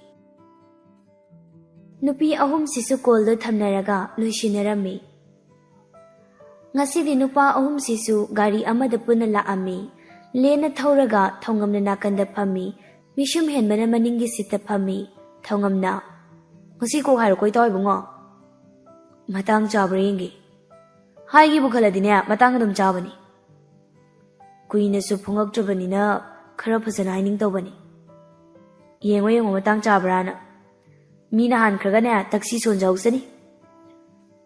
ꯅꯨꯄꯤ ꯑꯍꯨꯝꯁꯤꯁꯨ ꯀꯣꯜꯗꯣ ꯊꯝꯅꯔꯒ ꯂꯣꯏꯁꯤꯟꯅꯔꯝꯃꯤ꯫ ꯉꯁꯤꯗꯤ ꯅꯨꯄꯥ ꯑꯍꯨꯝꯁꯤꯁꯨ ꯒꯥꯔꯤ ꯑꯃꯗ ꯄꯨꯟꯅ ꯂꯥꯛꯑꯝꯃꯤ꯫ ꯂꯦꯟꯅ ꯊꯧꯔꯒ ꯊꯧꯉꯝꯅ ꯅꯥꯀꯟꯗ ꯐꯝꯃꯤ꯫ ꯃꯤꯁꯨꯝ ꯍꯦꯟꯕꯅ ꯃꯅꯤꯡꯒꯤ ꯁꯤꯠꯇ ꯐꯝꯃꯤ꯫ ꯊꯧꯉꯝꯅ, "ꯉꯁꯤ ꯀꯣꯛ ꯍꯥꯏꯔꯣꯀꯣ ꯏꯇꯥꯎ ꯏꯕꯨꯡꯉꯣ꯫ ꯃꯇꯥꯡ ꯆꯥꯕ꯭ꯔꯥ ꯌꯦꯡꯒꯦ꯫ ꯍꯥꯏꯒꯦꯕꯨ ꯈꯜꯂꯗꯤꯅꯦ, ꯃꯇꯥꯡ ꯑꯗꯨꯝ ꯆꯥꯕꯅꯤ꯫ ꯀꯨꯏꯅꯁꯨ ꯐꯣꯡꯉꯛꯇ꯭ꯔꯕꯅꯤꯅ ꯈꯔ ꯐꯖꯅ ꯍꯥꯏꯅꯤꯡ ꯇꯧꯕꯅꯤ꯫ ꯌꯦꯡꯉꯣ ꯌꯦꯡꯉꯣ, ꯃꯇꯥꯡ ꯆꯥꯕ꯭ꯔꯥꯅ꯫ ꯃꯤꯅ ꯍꯥꯟꯈ꯭ꯔꯒꯅꯦ, ꯇꯛꯁꯤ ꯁꯣꯟꯖꯍꯧꯁꯅꯤ꯫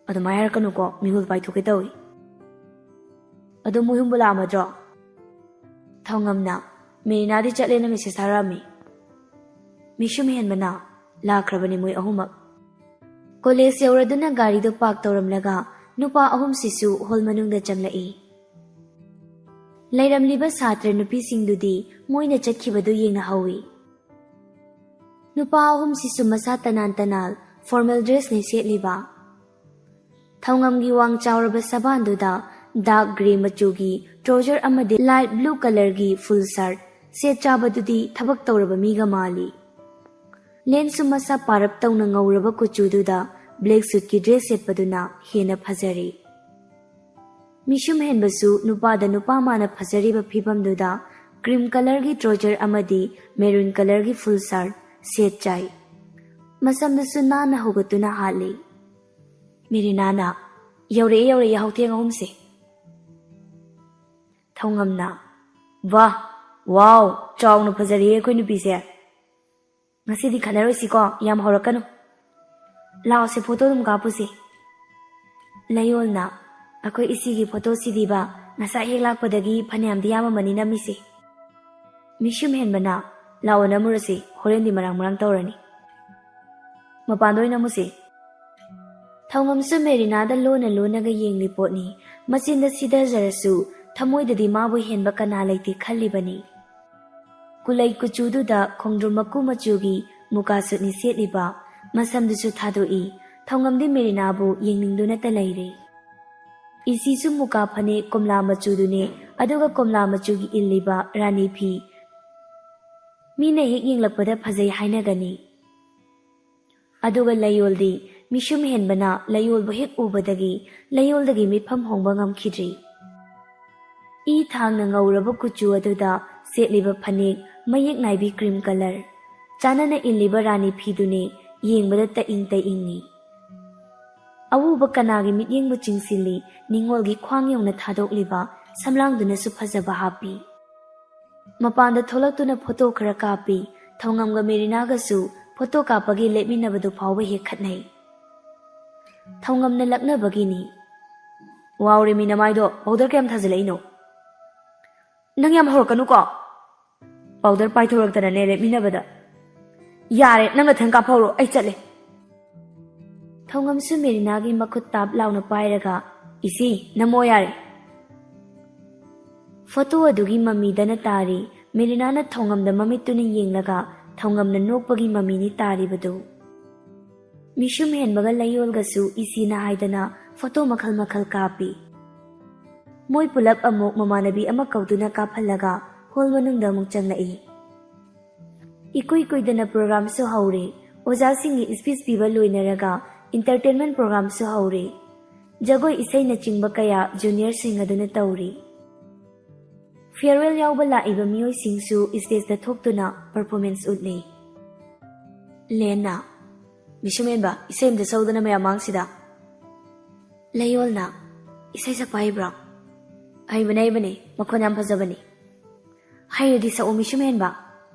ꯑꯗꯨꯃꯥꯏꯅ ꯍꯥꯏꯔꯛꯀꯅꯨꯀꯣ, ꯃꯤꯍꯨꯜ ꯄꯥꯏꯊꯣꯛꯀꯦ ꯇꯧꯏ꯫ ꯑꯗꯣ ꯃꯣꯏ ꯍꯨꯝꯕꯨ ꯂꯥꯛꯑꯝꯃꯗ꯭ꯔꯣ?" ꯊꯧꯉꯝꯅ, "ꯃꯦꯔꯤꯅꯥꯗꯤ ꯆꯠꯂꯦꯅ ꯃꯦꯁꯦꯖ ꯊꯥꯔꯛꯑꯝꯃꯤ꯫" ꯃꯤꯁꯨꯝ ꯍꯦꯟꯕꯅ, "ꯂꯥꯛꯈ꯭ꯔꯕꯅꯤ ꯃꯣꯏ ꯑꯍꯨꯝꯃꯛ꯫" ꯀꯣꯂꯦꯖ ꯌꯧꯔꯗꯨꯅ ꯒꯥꯔꯤꯗꯨ ꯄꯥꯔꯛ ꯇꯧꯔꯝꯂꯒ ꯅꯨꯄꯥ ꯑꯍꯨꯝꯁꯤꯁꯨ ꯍꯣꯜ ꯃꯅꯨꯡꯗ ꯆꯪꯂꯛꯏ꯫ ꯂꯩꯔꯝꯂꯤꯕ ꯁꯥꯇ꯭ꯔ ꯅꯨꯄꯤꯁꯤꯡꯗꯨꯗꯤ ꯃꯣꯏꯅ ꯆꯠꯈꯤꯕꯗꯨ ꯌꯦꯡꯅꯍꯧꯏ꯫ ꯅꯨꯄꯥ ꯑꯍꯨꯝꯁꯤꯁꯨ ꯃꯁꯥ ꯇꯅꯥꯟ ꯇꯅꯥꯟ ꯐꯣꯔꯃꯦꯜ ꯗ꯭ꯔꯦꯁꯅꯤ ꯁꯦꯠꯂꯤꯕ꯫ ꯊꯧꯉꯝꯒꯤ ꯋꯥꯡ ꯆꯥꯎꯔꯕ ꯁꯕꯥꯟꯗꯨꯗ ꯗꯥꯔꯛ ꯒ꯭ꯔꯦ ꯃꯆꯨꯒꯤ ꯇ꯭ꯔꯣꯖꯔ ꯑꯃꯗꯤ ꯂꯥꯏꯠ ꯕ꯭ꯂꯨ ꯀꯂꯔꯒꯤ ꯐꯨꯜ ꯁꯥꯔꯠ ꯁꯦꯠ ꯆꯥꯕꯗꯨꯗꯤ ꯊꯕꯛ ꯇꯧꯔꯕ ꯃꯤꯒ ꯃꯥꯜꯂꯤ꯫ ꯂꯦꯟꯁꯨ ꯃꯁꯥ ꯄꯥꯔꯞ ꯇꯧꯅ ꯉꯧꯔꯕ ꯀꯨꯆꯨꯗꯨꯗ ꯕ꯭ꯂꯦꯛ ꯁꯨꯠꯀꯤ ꯗ꯭ꯔꯦꯁ ꯁꯦꯠꯄꯗꯨꯅ ꯍꯦꯟꯅ ꯐꯖꯔꯤ꯫ ꯃꯤꯁꯨꯝ ꯍꯦꯟꯕꯁꯨ ꯅꯨꯄꯥꯗ ꯅꯨꯄꯥ ꯃꯥꯅ ꯐꯖꯔꯤꯕ ꯐꯤꯕꯝꯗꯨꯗ ꯀ꯭ꯔꯤꯝ ꯀꯂꯔꯒꯤ ꯇ꯭ꯔꯣꯖꯔ ꯑꯃꯗꯤ ꯃꯦꯔꯨꯟ ꯀꯂꯔꯒꯤ ꯐꯨꯜ ꯁꯥꯔꯠ ꯁꯦꯠ ꯆꯥꯏ꯫ ꯃꯁꯝꯗꯨꯁꯨ ꯅꯥꯟꯅ ꯍꯧꯒꯠꯇꯨꯅ ꯍꯥꯠꯂꯤ꯫ ꯃꯦꯔꯤꯅꯥꯅ, "ꯌꯧꯔꯛꯑꯦ, ꯌꯧꯔꯛꯑꯦ, ꯌꯥꯍꯧꯊꯦꯡ ꯑꯍꯨꯝꯁꯦ꯫" ꯊꯧꯉꯝꯅ, ꯋꯥ, ꯋꯥꯎ, ꯆꯥꯎꯅ ꯐꯖꯔꯤꯌꯦ ꯑꯩꯈꯣꯏ ꯅꯨꯄꯤꯁꯦ꯫ ꯉꯁꯤꯗꯤ ꯈꯟꯅꯔꯣꯏꯁꯤꯀꯣ, ꯌꯥꯝ ꯍꯧꯔꯛꯀꯅꯨ꯫ ꯂꯥꯛꯑꯣꯁꯦ, ꯐꯣꯇꯣ ꯑꯗꯨꯝ ꯀꯥꯞꯄꯨꯁꯦ꯫ ꯂꯩꯌꯣꯜꯅ, ꯑꯩꯈꯣꯏ ꯏꯆꯦꯒꯤ ꯐꯣꯇꯣꯁꯤꯗꯤꯕ, ꯉꯁꯥꯏ ꯍꯦꯛ ꯂꯥꯛꯄꯗꯒꯤ ꯐꯅꯌꯥꯝꯗꯤ ꯌꯥꯝꯃꯝꯃꯅꯤ ꯅꯝꯃꯤꯁꯦ꯫ ꯃꯤꯁꯨꯝ ꯍꯦꯟꯕꯅ, ꯂꯥꯛꯑꯣ ꯅꯝꯃꯨꯔꯁꯤ, ꯍꯣꯔꯦꯟꯗꯤ ꯃꯔꯥꯡ ꯃꯔꯥꯡ ꯇꯧꯔꯅꯤ꯫ ꯃꯄꯥꯟꯗ ꯑꯣꯏꯅ ꯅꯝꯃꯨꯁꯤ꯫ ꯊꯧꯉꯝꯁꯨ ꯃꯦꯔꯤꯅꯥꯗ ꯂꯣꯟꯅ ꯂꯣꯟꯅꯒ ꯌꯦꯡꯂꯤ ꯄꯣꯠꯅꯤ꯫ ꯃꯆꯤꯟꯗ ꯁꯤꯗꯖꯔꯁꯨ ꯊꯃꯣꯏꯗꯗꯤ ꯃꯥꯕꯨ ꯍꯦꯟꯕ ꯀꯅꯥ ꯂꯩꯇꯦ ꯈꯜꯂꯤꯕꯅꯤ꯫ ꯀꯨꯂꯩ ꯀꯨꯆꯨꯗꯨꯗ ꯈꯣꯡꯗ꯭ꯔꯨꯝ ꯃꯀꯨ ꯃꯆꯨꯒꯤ ꯃꯨꯀꯥ ꯁꯨꯠꯅꯤ ꯁꯦꯠꯂꯤꯕ, ꯃꯁꯝꯗꯨꯁꯨ ꯊꯥꯗꯣꯛꯏ꯫ ꯊꯧꯉꯝꯗꯤ ꯃꯦꯔꯤꯅꯥꯕꯨ ꯌꯦꯡꯅꯤꯡꯗꯨꯅꯇ ꯂꯩꯔꯦ꯫ ꯏꯁꯤꯁꯨ ꯃꯨꯀꯥ ꯐꯅꯦꯛ ꯀꯣꯝꯂꯥ ꯃꯆꯨꯗꯨꯅꯦ, ꯑꯗꯨꯒ ꯀꯣꯝꯂꯥ ꯃꯆꯨꯒꯤ ꯏꯜꯂꯤꯕ ꯔꯥꯅꯤ ꯐꯤ꯫ ꯃꯤꯅ ꯍꯦꯛ ꯌꯦꯡꯂꯛꯄꯗ ꯐꯖꯩ ꯍꯥꯏꯅꯒꯅꯤ꯫ ꯑꯗꯨꯒ ꯂꯩꯌꯣꯜꯗꯤ, ꯃꯤꯁꯨꯝ ꯍꯦꯟꯕꯅ ꯂꯩꯌꯣꯜꯕꯨ ꯍꯦꯛ ꯎꯕꯗꯒꯤ ꯂꯩꯌꯣꯜꯗꯒꯤ ꯃꯤꯠꯐꯝ ꯍꯣꯡꯕ ꯉꯝꯈꯤꯗ꯭ꯔꯤ꯫ ꯏ ꯊꯥꯡꯅ ꯉꯧꯔꯕ ꯀꯨꯆꯨ ꯑꯗꯨꯗ ꯁꯦꯠꯂꯤꯕ ꯐꯅꯦꯛ ꯃꯌꯦꯛ ꯅꯥꯏꯕꯤ ꯀ꯭ꯔꯤꯝ ꯀꯂꯔ, ꯆꯥꯅꯅ ꯏꯜꯂꯤꯕ ꯔꯥꯅꯤ ꯐꯤꯗꯨꯅꯤ ꯌꯦꯡꯕꯗ ꯇꯛꯏꯪ ꯇꯛꯏꯪꯉꯤ꯫ ꯑꯎꯕ ꯀꯅꯥꯒꯤ ꯃꯤꯠꯌꯦꯡꯕꯨ ꯆꯤꯡꯁꯤꯜꯂꯤ, ꯅꯤꯡꯉꯣꯜꯒꯤ ꯈ꯭ꯋꯥꯡ ꯌꯧꯅ ꯊꯥꯗꯣꯛꯂꯤꯕ ꯁꯝꯂꯥꯡꯗꯨꯅꯁꯨ ꯐꯖꯕ ꯍꯥꯞꯄꯤ꯫ ꯃꯄꯥꯟꯗ ꯊꯣꯛꯂꯛꯇꯨꯅ ꯐꯣꯇꯣ ꯈꯔ ꯀꯥꯞꯄꯤ꯫ ꯊꯧꯉꯝꯒ ꯃꯦꯔꯤꯅꯥꯒꯁꯨ ꯐꯣꯇꯣ ꯀꯥꯞꯄꯒꯤ ꯂꯦꯞꯃꯤꯟꯅꯕꯗꯨ ꯐꯥꯎꯕ ꯍꯦꯛ ꯈꯠꯅꯩ꯫ ꯊꯧꯉꯝꯅ ꯂꯛꯅꯕꯒꯤꯅꯤ꯫ "ꯋꯥꯎꯔꯦ ꯃꯤ ꯅꯃꯥꯏꯗꯣ, ꯄꯥꯎꯗꯔ ꯀꯌꯥꯝ ꯊꯥꯖꯤꯜꯂꯛꯏꯅꯣ? ꯅꯪ ꯌꯥꯝ ꯍꯧꯔꯛꯀꯅꯨꯀꯣ꯫ ꯄꯥꯎꯗꯔ ꯄꯥꯏꯊꯣꯔꯛꯇꯅꯅꯦ ꯂꯦꯞꯃꯤꯟꯅꯕꯗ꯫ ꯌꯥꯔꯦ, ꯅꯪ ꯅꯊꯟ ꯀꯥꯞꯍꯧꯔꯣ, ꯑꯩ ꯆꯠꯂꯦ꯫" ꯊꯧꯉꯝꯁꯨ ꯃꯦꯔꯤꯅꯥꯒꯤ ꯃꯈꯨꯠ ꯇꯥꯞ ꯂꯥꯎꯅ ꯄꯥꯏꯔꯒ, "ꯏꯆꯦ, ꯅꯝꯃꯣ ꯌꯥꯔꯦ꯫" ꯐꯣꯇꯣ ꯑꯗꯨꯒꯤ ꯃꯃꯤꯗꯅ ꯇꯥꯔꯤ꯫ ꯃꯦꯔꯤꯅꯥꯅ ꯊꯧꯉꯝꯗ ꯃꯃꯤꯠꯇꯨꯅ ꯌꯦꯡꯂꯒ ꯊꯧꯉꯝꯅ ꯅꯣꯛꯄꯒꯤ ꯃꯃꯤꯅꯤ ꯇꯥꯔꯤꯕꯗꯨ꯫ ꯃꯤꯁꯨꯝ ꯍꯦꯟꯕꯒ ꯂꯩꯌꯣꯜꯒꯁꯨ ꯏꯁꯤꯅ ꯍꯥꯏꯗꯅ ꯐꯣꯇꯣ ꯃꯈꯜ ꯃꯈꯜ ꯀꯥꯞꯄꯤ꯫ ꯃꯣꯏ ꯄꯨꯂꯞ ꯑꯃꯨꯛ ꯃꯃꯥꯟꯅꯕꯤ ꯑꯃ ꯀꯧꯗꯨꯅ ꯀꯥꯞꯍꯜꯂꯒ ꯍꯣꯜ ꯃꯅꯨꯡꯗ ꯑꯃꯨꯛ ꯆꯪꯂꯛꯏ꯫ ꯏꯀꯨꯏ ꯀꯨꯏꯗꯅ ꯄ꯭ꯔꯣꯒ꯭ꯔꯥꯝꯁꯨ ꯍꯧꯔꯦ꯫ ꯑꯣꯖꯥꯁꯤꯡꯒꯤ ꯁ꯭ꯄꯤꯆ ꯄꯤꯕ ꯂꯣꯏꯅꯔꯒ ꯏꯟꯇꯔꯇꯦꯟꯃꯦꯟ ꯄ꯭ꯔꯣꯒ꯭ꯔꯥꯝꯁꯨ ꯍꯧꯔꯦ꯫ ꯖꯒꯣꯏ ꯏꯁꯩꯅꯆꯤꯡꯕ ꯀꯌꯥ ꯖꯨꯅꯤꯌꯔꯁꯤꯡ ꯑꯗꯨꯅ ꯇꯧꯔꯤ꯫ ꯐꯤꯌꯔꯋꯦꯜ ꯌꯥꯎꯕ ꯂꯥꯛꯏꯕ ꯃꯤꯑꯣꯏꯁꯤꯡꯁꯨ ꯁ꯭ꯇꯦꯖꯇ ꯊꯣꯛꯇꯨꯅ ꯄꯔꯐꯣꯔꯃꯦꯟꯁ ꯎꯠꯂꯤ꯫ ꯂꯦꯟꯅ, "ꯃꯤꯁꯨꯃꯦꯟꯕ, ꯏꯁꯩ ꯑꯃꯇ ꯁꯛꯎꯗꯅ ꯃꯌꯥꯝ ꯃꯥꯡꯁꯤꯗ꯫" ꯂꯩꯌꯣꯜꯅ, "ꯏꯁꯩ ꯁꯛꯄ ꯍꯩꯕ꯭ꯔꯣ?" "ꯍꯩꯕꯅꯦ, ꯍꯩꯕꯅꯦ, ꯃꯈꯣꯟ ꯌꯥꯝ ꯐꯖꯕꯅꯦ꯫" ꯍꯩꯔꯗꯤ ꯁꯛꯑꯣ ꯃꯤꯁꯨꯝ ꯍꯦꯟꯕ꯫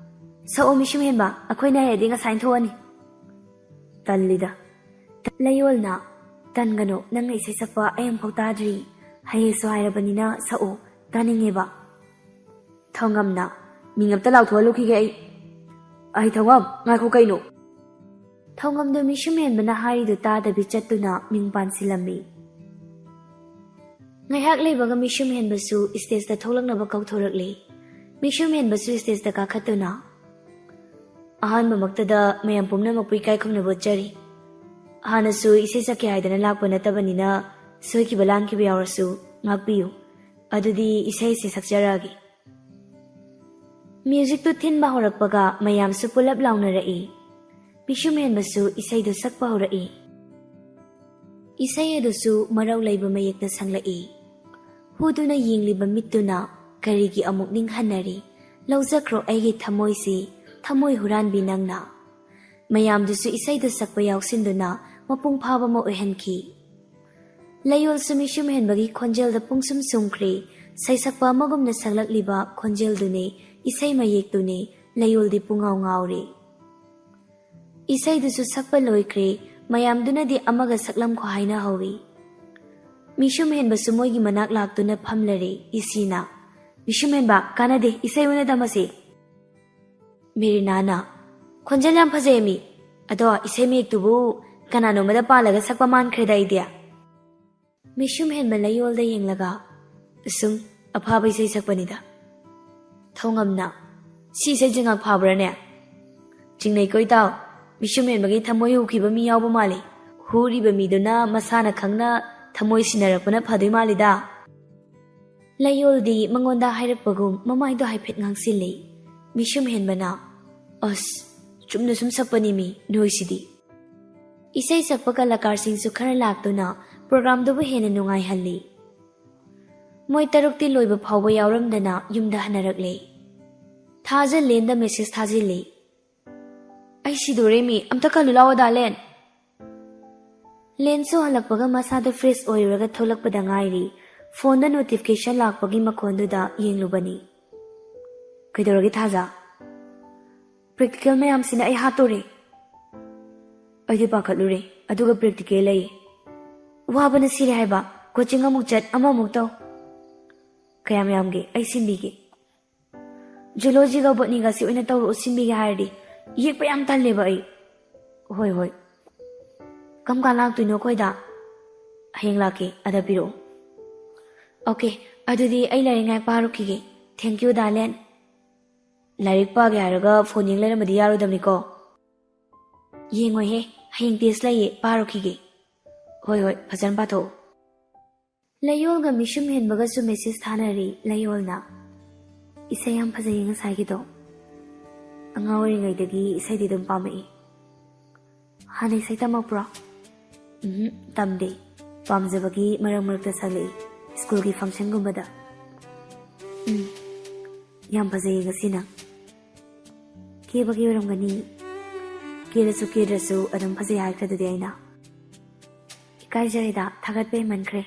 ꯁꯛꯑꯣ ꯃꯤꯁꯨꯝ ꯍꯦꯟꯕ, ꯑꯩꯈꯣꯏꯅ ꯍꯩꯔꯗꯤ ꯉꯁꯥꯏꯅ ꯊꯣꯛꯑꯅꯤ꯫ ꯇꯜꯂꯤꯗ꯫ ꯂꯩꯌꯣꯜꯅ, "ꯇꯟꯒꯅꯨ, ꯅꯪꯅ ꯏꯁꯩ ꯁꯛꯄ ꯑꯩ ꯑꯃꯨꯛꯐꯥꯎ ꯇꯥꯗ꯭ꯔꯤ꯫ ꯍꯩꯌꯦꯁꯨ ꯍꯥꯏꯔꯕꯅꯤꯅ ꯁꯛꯎ, ꯇꯥꯅꯤꯡꯉꯦꯕ꯫" ꯊꯧꯉꯝꯅ, "ꯃꯤꯡ ꯑꯝꯇ ꯂꯥꯎꯊꯣꯛꯍꯜꯂꯨꯈꯤꯒꯦ ꯑꯩ꯫ ꯑꯩ ꯊꯧꯉꯝ, ꯉꯥꯏꯈꯣ ꯀꯩꯅꯣ?" ꯊꯧꯉꯝꯗꯣ ꯃꯤꯁꯨꯝ ꯍꯦꯟꯕꯅ ꯍꯥꯏꯔꯤꯗꯨ ꯇꯥꯗꯕꯤ ꯆꯠꯇꯨꯅ ꯃꯤꯡ ꯄꯥꯟꯁꯤꯜꯂꯝꯃꯤ꯫ ꯉꯥꯏꯍꯥꯛ ꯂꯩꯕꯒ ꯃꯤꯁꯨꯝ ꯍꯦꯟꯕꯁꯨ ꯁ꯭ꯇꯦꯖꯇ ꯊꯣꯛꯂꯛꯅꯕ ꯀꯧꯊꯣꯔꯛꯂꯦ꯫ ꯃꯤꯁꯨꯝ ꯍꯦꯟꯕꯁꯨ ꯁ꯭ꯇꯦꯖꯇ ꯀꯥꯈꯠꯇꯨꯅ, "ꯑꯍꯥꯟꯕꯃꯛꯇꯗ ꯃꯌꯥꯝ ꯄꯨꯝꯅꯃꯛꯄꯨ ꯏꯀꯥꯏ ꯈꯨꯝꯅꯕ ꯎꯠꯆꯔꯤ꯫ ꯍꯥꯟꯅꯁꯨ ꯏꯁꯩ ꯁꯛꯀꯦ ꯍꯥꯏꯗꯅ ꯂꯥꯛꯄ ꯅꯠꯇꯕꯅꯤꯅ ꯁꯣꯏꯈꯤꯕ ꯂꯥꯟꯈꯤꯕ ꯌꯥꯎꯔꯁꯨ ꯉꯥꯛꯄꯤꯌꯨ꯫ ꯑꯗꯨꯗꯤ ꯏꯁꯩ ꯑꯁꯤ ꯁꯛꯆꯔꯛꯑꯒꯦ꯫" ꯃ꯭ꯌꯨꯖꯤꯛꯇꯨ ꯊꯤꯟꯕ ꯍꯧꯔꯛꯄꯒ ꯃꯌꯥꯝꯁꯨ ꯄꯨꯂꯞ ꯂꯥꯎꯅꯔꯛꯏ꯫ ꯃꯤꯁꯨꯝ ꯍꯦꯟꯕꯁꯨ ꯏꯁꯩꯗꯨ ꯁꯛꯄ ꯍꯧꯔꯛꯏ꯫ ꯏꯁꯩ ꯑꯗꯨꯁꯨ ꯃꯔꯧ ꯂꯩꯕ ꯃꯌꯦꯛꯇ ꯁꯛꯂꯛꯏ꯫ ꯍꯨꯗꯨꯅ ꯌꯦꯡꯂꯤꯕ ꯃꯤꯠꯇꯨꯅ ꯀꯔꯤꯒꯤ ꯑꯃꯨꯛ ꯅꯤꯡꯍꯟꯅꯔꯤ? "ꯂꯧꯖꯈ꯭ꯔꯣ ꯑꯩꯒꯤ ꯊꯃꯣꯏꯁꯤ, ꯊꯃꯣꯏ ꯍꯨꯔꯥꯟꯕꯤ ꯅꯪꯅ꯫" ꯃꯌꯥꯝꯗꯨꯁꯨ ꯏꯁꯩꯗꯨ ꯁꯛꯄ ꯌꯥꯎꯁꯤꯟꯗꯨꯅ ꯃꯄꯨꯡ ꯐꯥꯕ ꯑꯃ ꯑꯣꯏꯍꯟꯈꯤ꯫ ꯂꯩꯌꯣꯜꯁꯨ ꯃꯤꯁꯨꯝ ꯍꯦꯟꯕꯒꯤ ꯈꯣꯟꯖꯦꯜꯗ ꯄꯨꯡꯁꯨꯝ ꯁꯨꯝꯈ꯭ꯔꯦ꯫ ꯁꯩꯁꯛꯄ ꯑꯃꯒꯨꯝꯅ ꯁꯛꯂꯛꯂꯤꯕ ꯈꯣꯟꯖꯦꯜꯗꯨꯅꯤ, ꯏꯁꯩ ꯃꯌꯦꯛꯇꯨꯅꯤ꯫ ꯂꯩꯌꯣꯜꯗꯤ ꯄꯨꯡꯉꯥꯎ ꯉꯥꯎꯔꯦ꯫ ꯏꯁꯩꯗꯨꯁꯨ ꯁꯛꯄ ꯂꯣꯏꯈ꯭ꯔꯦ꯫ ꯃꯌꯥꯝꯗꯨꯅꯗꯤ ꯑꯃꯒ ꯁꯛꯂꯝꯈꯣ ꯍꯥꯏꯅ ꯍꯧꯏ꯫ ꯃꯤꯁꯨꯝ ꯍꯦꯟꯕꯁꯨ ꯃꯣꯏꯒꯤ ꯃꯅꯥꯛ ꯂꯥꯛꯇꯨꯅ ꯐꯝꯂꯔꯦ꯫ ꯏꯁꯤꯅ, "ꯃꯤꯁꯨꯝ ꯍꯦꯟꯕ, ꯀꯥꯟꯅꯗꯦ, ꯏꯁꯩ ꯑꯣꯏꯅ ꯇꯝꯃꯁꯤ꯫" ꯃꯦꯔꯤꯅꯥꯅ, "ꯈꯣꯟꯖꯦꯜ ꯌꯥꯝ ꯐꯖꯩ ꯃꯤ꯫ ꯑꯗꯣ ꯏꯁꯩ ꯃꯌꯦꯛꯇꯨꯕꯨ ꯀꯅꯥꯅꯣꯃꯗ ꯄꯥꯜꯂꯒ ꯁꯛꯄ ꯃꯥꯟꯈ꯭ꯔꯦꯗ ꯑꯩꯗꯤ꯫" ꯃꯤꯁꯨꯝ ꯍꯦꯟꯕ ꯂꯩꯌꯣꯜꯗ ꯌꯦꯡꯂꯒ, "ꯑꯁꯨꯝ ꯑꯐꯥꯕ ꯏꯁꯩ ꯁꯛꯄꯅꯤꯗ꯫" ꯊꯧꯉꯝꯅ, "ꯁꯤ ꯏꯁꯩꯁꯦ ꯉꯥꯛ ꯐꯥꯕ꯭ꯔꯥꯅꯦ? ꯆꯤꯡꯅꯩꯀꯣ ꯏꯇꯥꯎ, ꯃꯤꯁꯨꯝ ꯍꯦꯟꯕꯒꯤ ꯊꯃꯣꯏ ꯍꯨꯈꯤꯕ ꯃꯤ ꯌꯥꯎꯕ ꯃꯥꯜꯂꯤ꯫ ꯍꯨꯔꯤꯕ ꯃꯤꯗꯨꯅ ꯃꯁꯥꯅ ꯈꯪꯅ ꯊꯃꯣꯏ ꯁꯤꯟꯅꯔꯛꯄꯅ ꯐꯗꯣꯏ ꯃꯥꯜꯂꯤꯗ꯫" ꯂꯩꯌꯣꯜꯗꯤ ꯃꯉꯣꯟꯗ ꯍꯥꯏꯔꯛꯄꯒꯨꯝ ꯃꯃꯥꯏꯗꯣ ꯍꯥꯏꯐꯦꯠ ꯉꯥꯡꯁꯤꯜꯂꯤ꯫ ꯃꯤꯁꯨꯝ ꯍꯦꯟꯕꯅ, "ꯑꯁ, ꯆꯨꯝꯅ ꯁꯨꯝ ꯁꯛꯄꯅꯤ ꯃꯤ, ꯅꯣꯏꯁꯤꯗꯤ꯫" ꯏꯁꯩ ꯁꯛꯄ ꯀꯂꯥꯀꯥꯔꯁꯤꯡꯁꯨ ꯈꯔ ꯂꯥꯛꯇꯨꯅ ꯄ꯭ꯔꯣꯒ꯭ꯔꯥꯝꯗꯨꯕꯨ ꯍꯦꯟꯅ ꯅꯨꯡꯉꯥꯏꯍꯜꯂꯤ꯫ ꯃꯣꯏ ꯇꯔꯨꯛꯇꯤ ꯂꯣꯏꯕ ꯐꯥꯎꯕ ꯌꯥꯎꯔꯝꯗꯅ ꯌꯨꯝꯗ ꯍꯟꯅꯔꯛꯂꯦ꯫ ꯊꯥꯖ ꯂꯦꯟꯗ ꯃꯦꯁꯦꯖ ꯊꯥꯖꯤꯜꯂꯤ꯫ "ꯑꯩ ꯁꯤꯗꯣꯔꯦ ꯃꯤ, ꯑꯝꯇ ꯀꯜꯂꯨ ꯂꯥꯛꯑꯣ ꯗꯥ ꯂꯦꯟ꯫" ꯂꯦꯟꯁꯨ ꯍꯜꯂꯛꯄꯒ ꯃꯁꯥꯗꯣ ꯐ꯭ꯔꯦꯁ ꯑꯣꯏꯔꯨꯔꯒ ꯊꯣꯛꯂꯛꯄꯗ ꯉꯥꯏꯔꯤ꯫ ꯐꯣꯟꯗ ꯅꯣꯇꯤꯐꯤꯀꯦꯁꯟ ꯂꯥꯛꯄꯒꯤ ꯃꯈꯣꯟꯗꯨꯗ ꯌꯦꯡꯂꯨꯕꯅꯤ꯫ ꯀꯩꯗꯧꯔꯒꯦ ꯊꯥꯖ? ꯄ꯭ꯔꯦꯛꯇꯤꯀꯦꯜ ꯃꯌꯥꯝꯁꯤꯅ ꯑꯩ ꯍꯥꯠꯇꯣꯔꯦ꯫ ꯑꯩꯗꯤ ꯄꯥꯈꯠꯂꯨꯔꯦ, ꯑꯗꯨꯒ ꯄ꯭ꯔꯦꯛꯇꯤꯀꯦꯜ ꯂꯩ꯫ ꯋꯥꯕꯅ ꯁꯤꯔꯦ ꯍꯥꯏꯕ, ꯀꯣꯆꯤꯡ ꯑꯃꯨꯛ ꯆꯠ, ꯑꯃꯃꯨꯛ ꯇꯧ꯫ ꯀꯌꯥꯝ ꯌꯥꯝꯒꯦ? ꯑꯩ ꯁꯤꯟꯕꯤꯒꯦ꯫ ꯖꯨꯂꯣꯖꯤꯒ ꯕꯣꯠꯅꯤꯒꯁꯤ ꯑꯣꯏꯅ ꯇꯧꯔꯛꯑꯣ, ꯁꯤꯟꯕꯤꯒꯦ ꯍꯥꯏꯔꯗꯤ꯫ ꯌꯦꯛꯄ ꯌꯥꯝ ꯇꯜꯂꯦꯕ ꯑꯩ꯫ ꯍꯣꯏ, ꯍꯣꯏ꯫ ꯀꯔꯝ ꯀꯥꯟ ꯂꯥꯛꯇꯣꯏꯅꯣ ꯑꯩꯈꯣꯏꯗ? ꯍꯌꯦꯡ ꯂꯥꯛꯀꯦ, ꯑꯗ ꯄꯤꯔꯛꯑꯣ꯫ ꯑꯣꯀꯦ, ꯑꯗꯨꯗꯤ ꯑꯩ ꯂꯥꯏꯔꯤꯛ ꯉꯥꯏꯍꯥꯛ ꯄꯥꯔꯨꯈꯤꯒꯦ꯫ Thank you, darling꯫ ꯂꯥꯏꯔꯤꯛ ꯄꯥꯒꯦ ꯍꯥꯏꯔꯒ ꯐꯣꯟ ꯌꯦꯡ ꯂꯩꯔꯝꯃꯗꯤ ꯌꯥꯔꯣꯏꯗꯕꯅꯤꯀꯣ꯫ ꯌꯦꯡꯉꯣꯏꯍꯦ, ꯍꯌꯦꯡ ꯇꯦꯁ ꯂꯩꯌꯦ, ꯄꯥꯔꯨꯈꯤꯒꯦ꯫ ꯍꯣꯏ, ꯍꯣꯏ, ꯐꯖꯅ ꯄꯥꯊꯣꯛꯑꯣ꯫ ꯂꯩꯌꯣꯜꯒ ꯃꯤꯁꯨꯝ ꯍꯦꯟꯕꯒꯁꯨ ꯃꯦꯁꯦꯖ ꯊꯥꯅꯔꯤ꯫ ꯂꯩꯌꯣꯜꯅ, "ꯏꯁꯩ ꯌꯥꯝ ꯐꯖꯩꯌꯦ ꯉꯁꯥꯏꯒꯤꯗꯣ꯫ ꯑꯉꯥꯡ ꯑꯣꯏꯔꯤꯉꯩꯗꯒꯤ ꯏꯁꯩꯗꯤ ꯑꯗꯨꯝ ꯄꯥꯝꯃꯛꯏ꯫ ꯍꯥꯟꯅ ꯏꯁꯩ ꯇꯝꯃꯛꯄ꯭ꯔꯣ?" "ꯎꯝ, ꯇꯝꯗꯦ꯫ ꯄꯥꯝꯖꯕꯒꯤ ꯃꯔꯛ ꯃꯔꯛꯇ ꯁꯛꯂꯛꯏ, ꯁ꯭ꯀꯨꯜꯒꯤ ꯐꯪꯁꯟꯒꯨꯝꯕꯗ꯫" "ꯎꯝ, ꯌꯥꯝ ꯐꯖꯩꯌꯦ ꯉꯁꯤ ꯅꯪ꯫ ꯀꯦꯕꯒꯤ ꯑꯣꯏꯔꯝꯒꯅꯤ꯫ ꯀꯦꯔꯁꯨ ꯀꯦꯗ꯭ꯔꯁꯨ ꯑꯗꯨꯝ ꯐꯖꯩ ꯍꯥꯏꯈ꯭ꯔꯗꯨꯗꯤ ꯑꯩꯅ꯫ ꯏꯀꯥꯏꯖꯔꯦꯗ, ꯊꯥꯒꯠꯄ ꯍꯦꯟꯃꯟꯈ꯭ꯔꯦ꯫"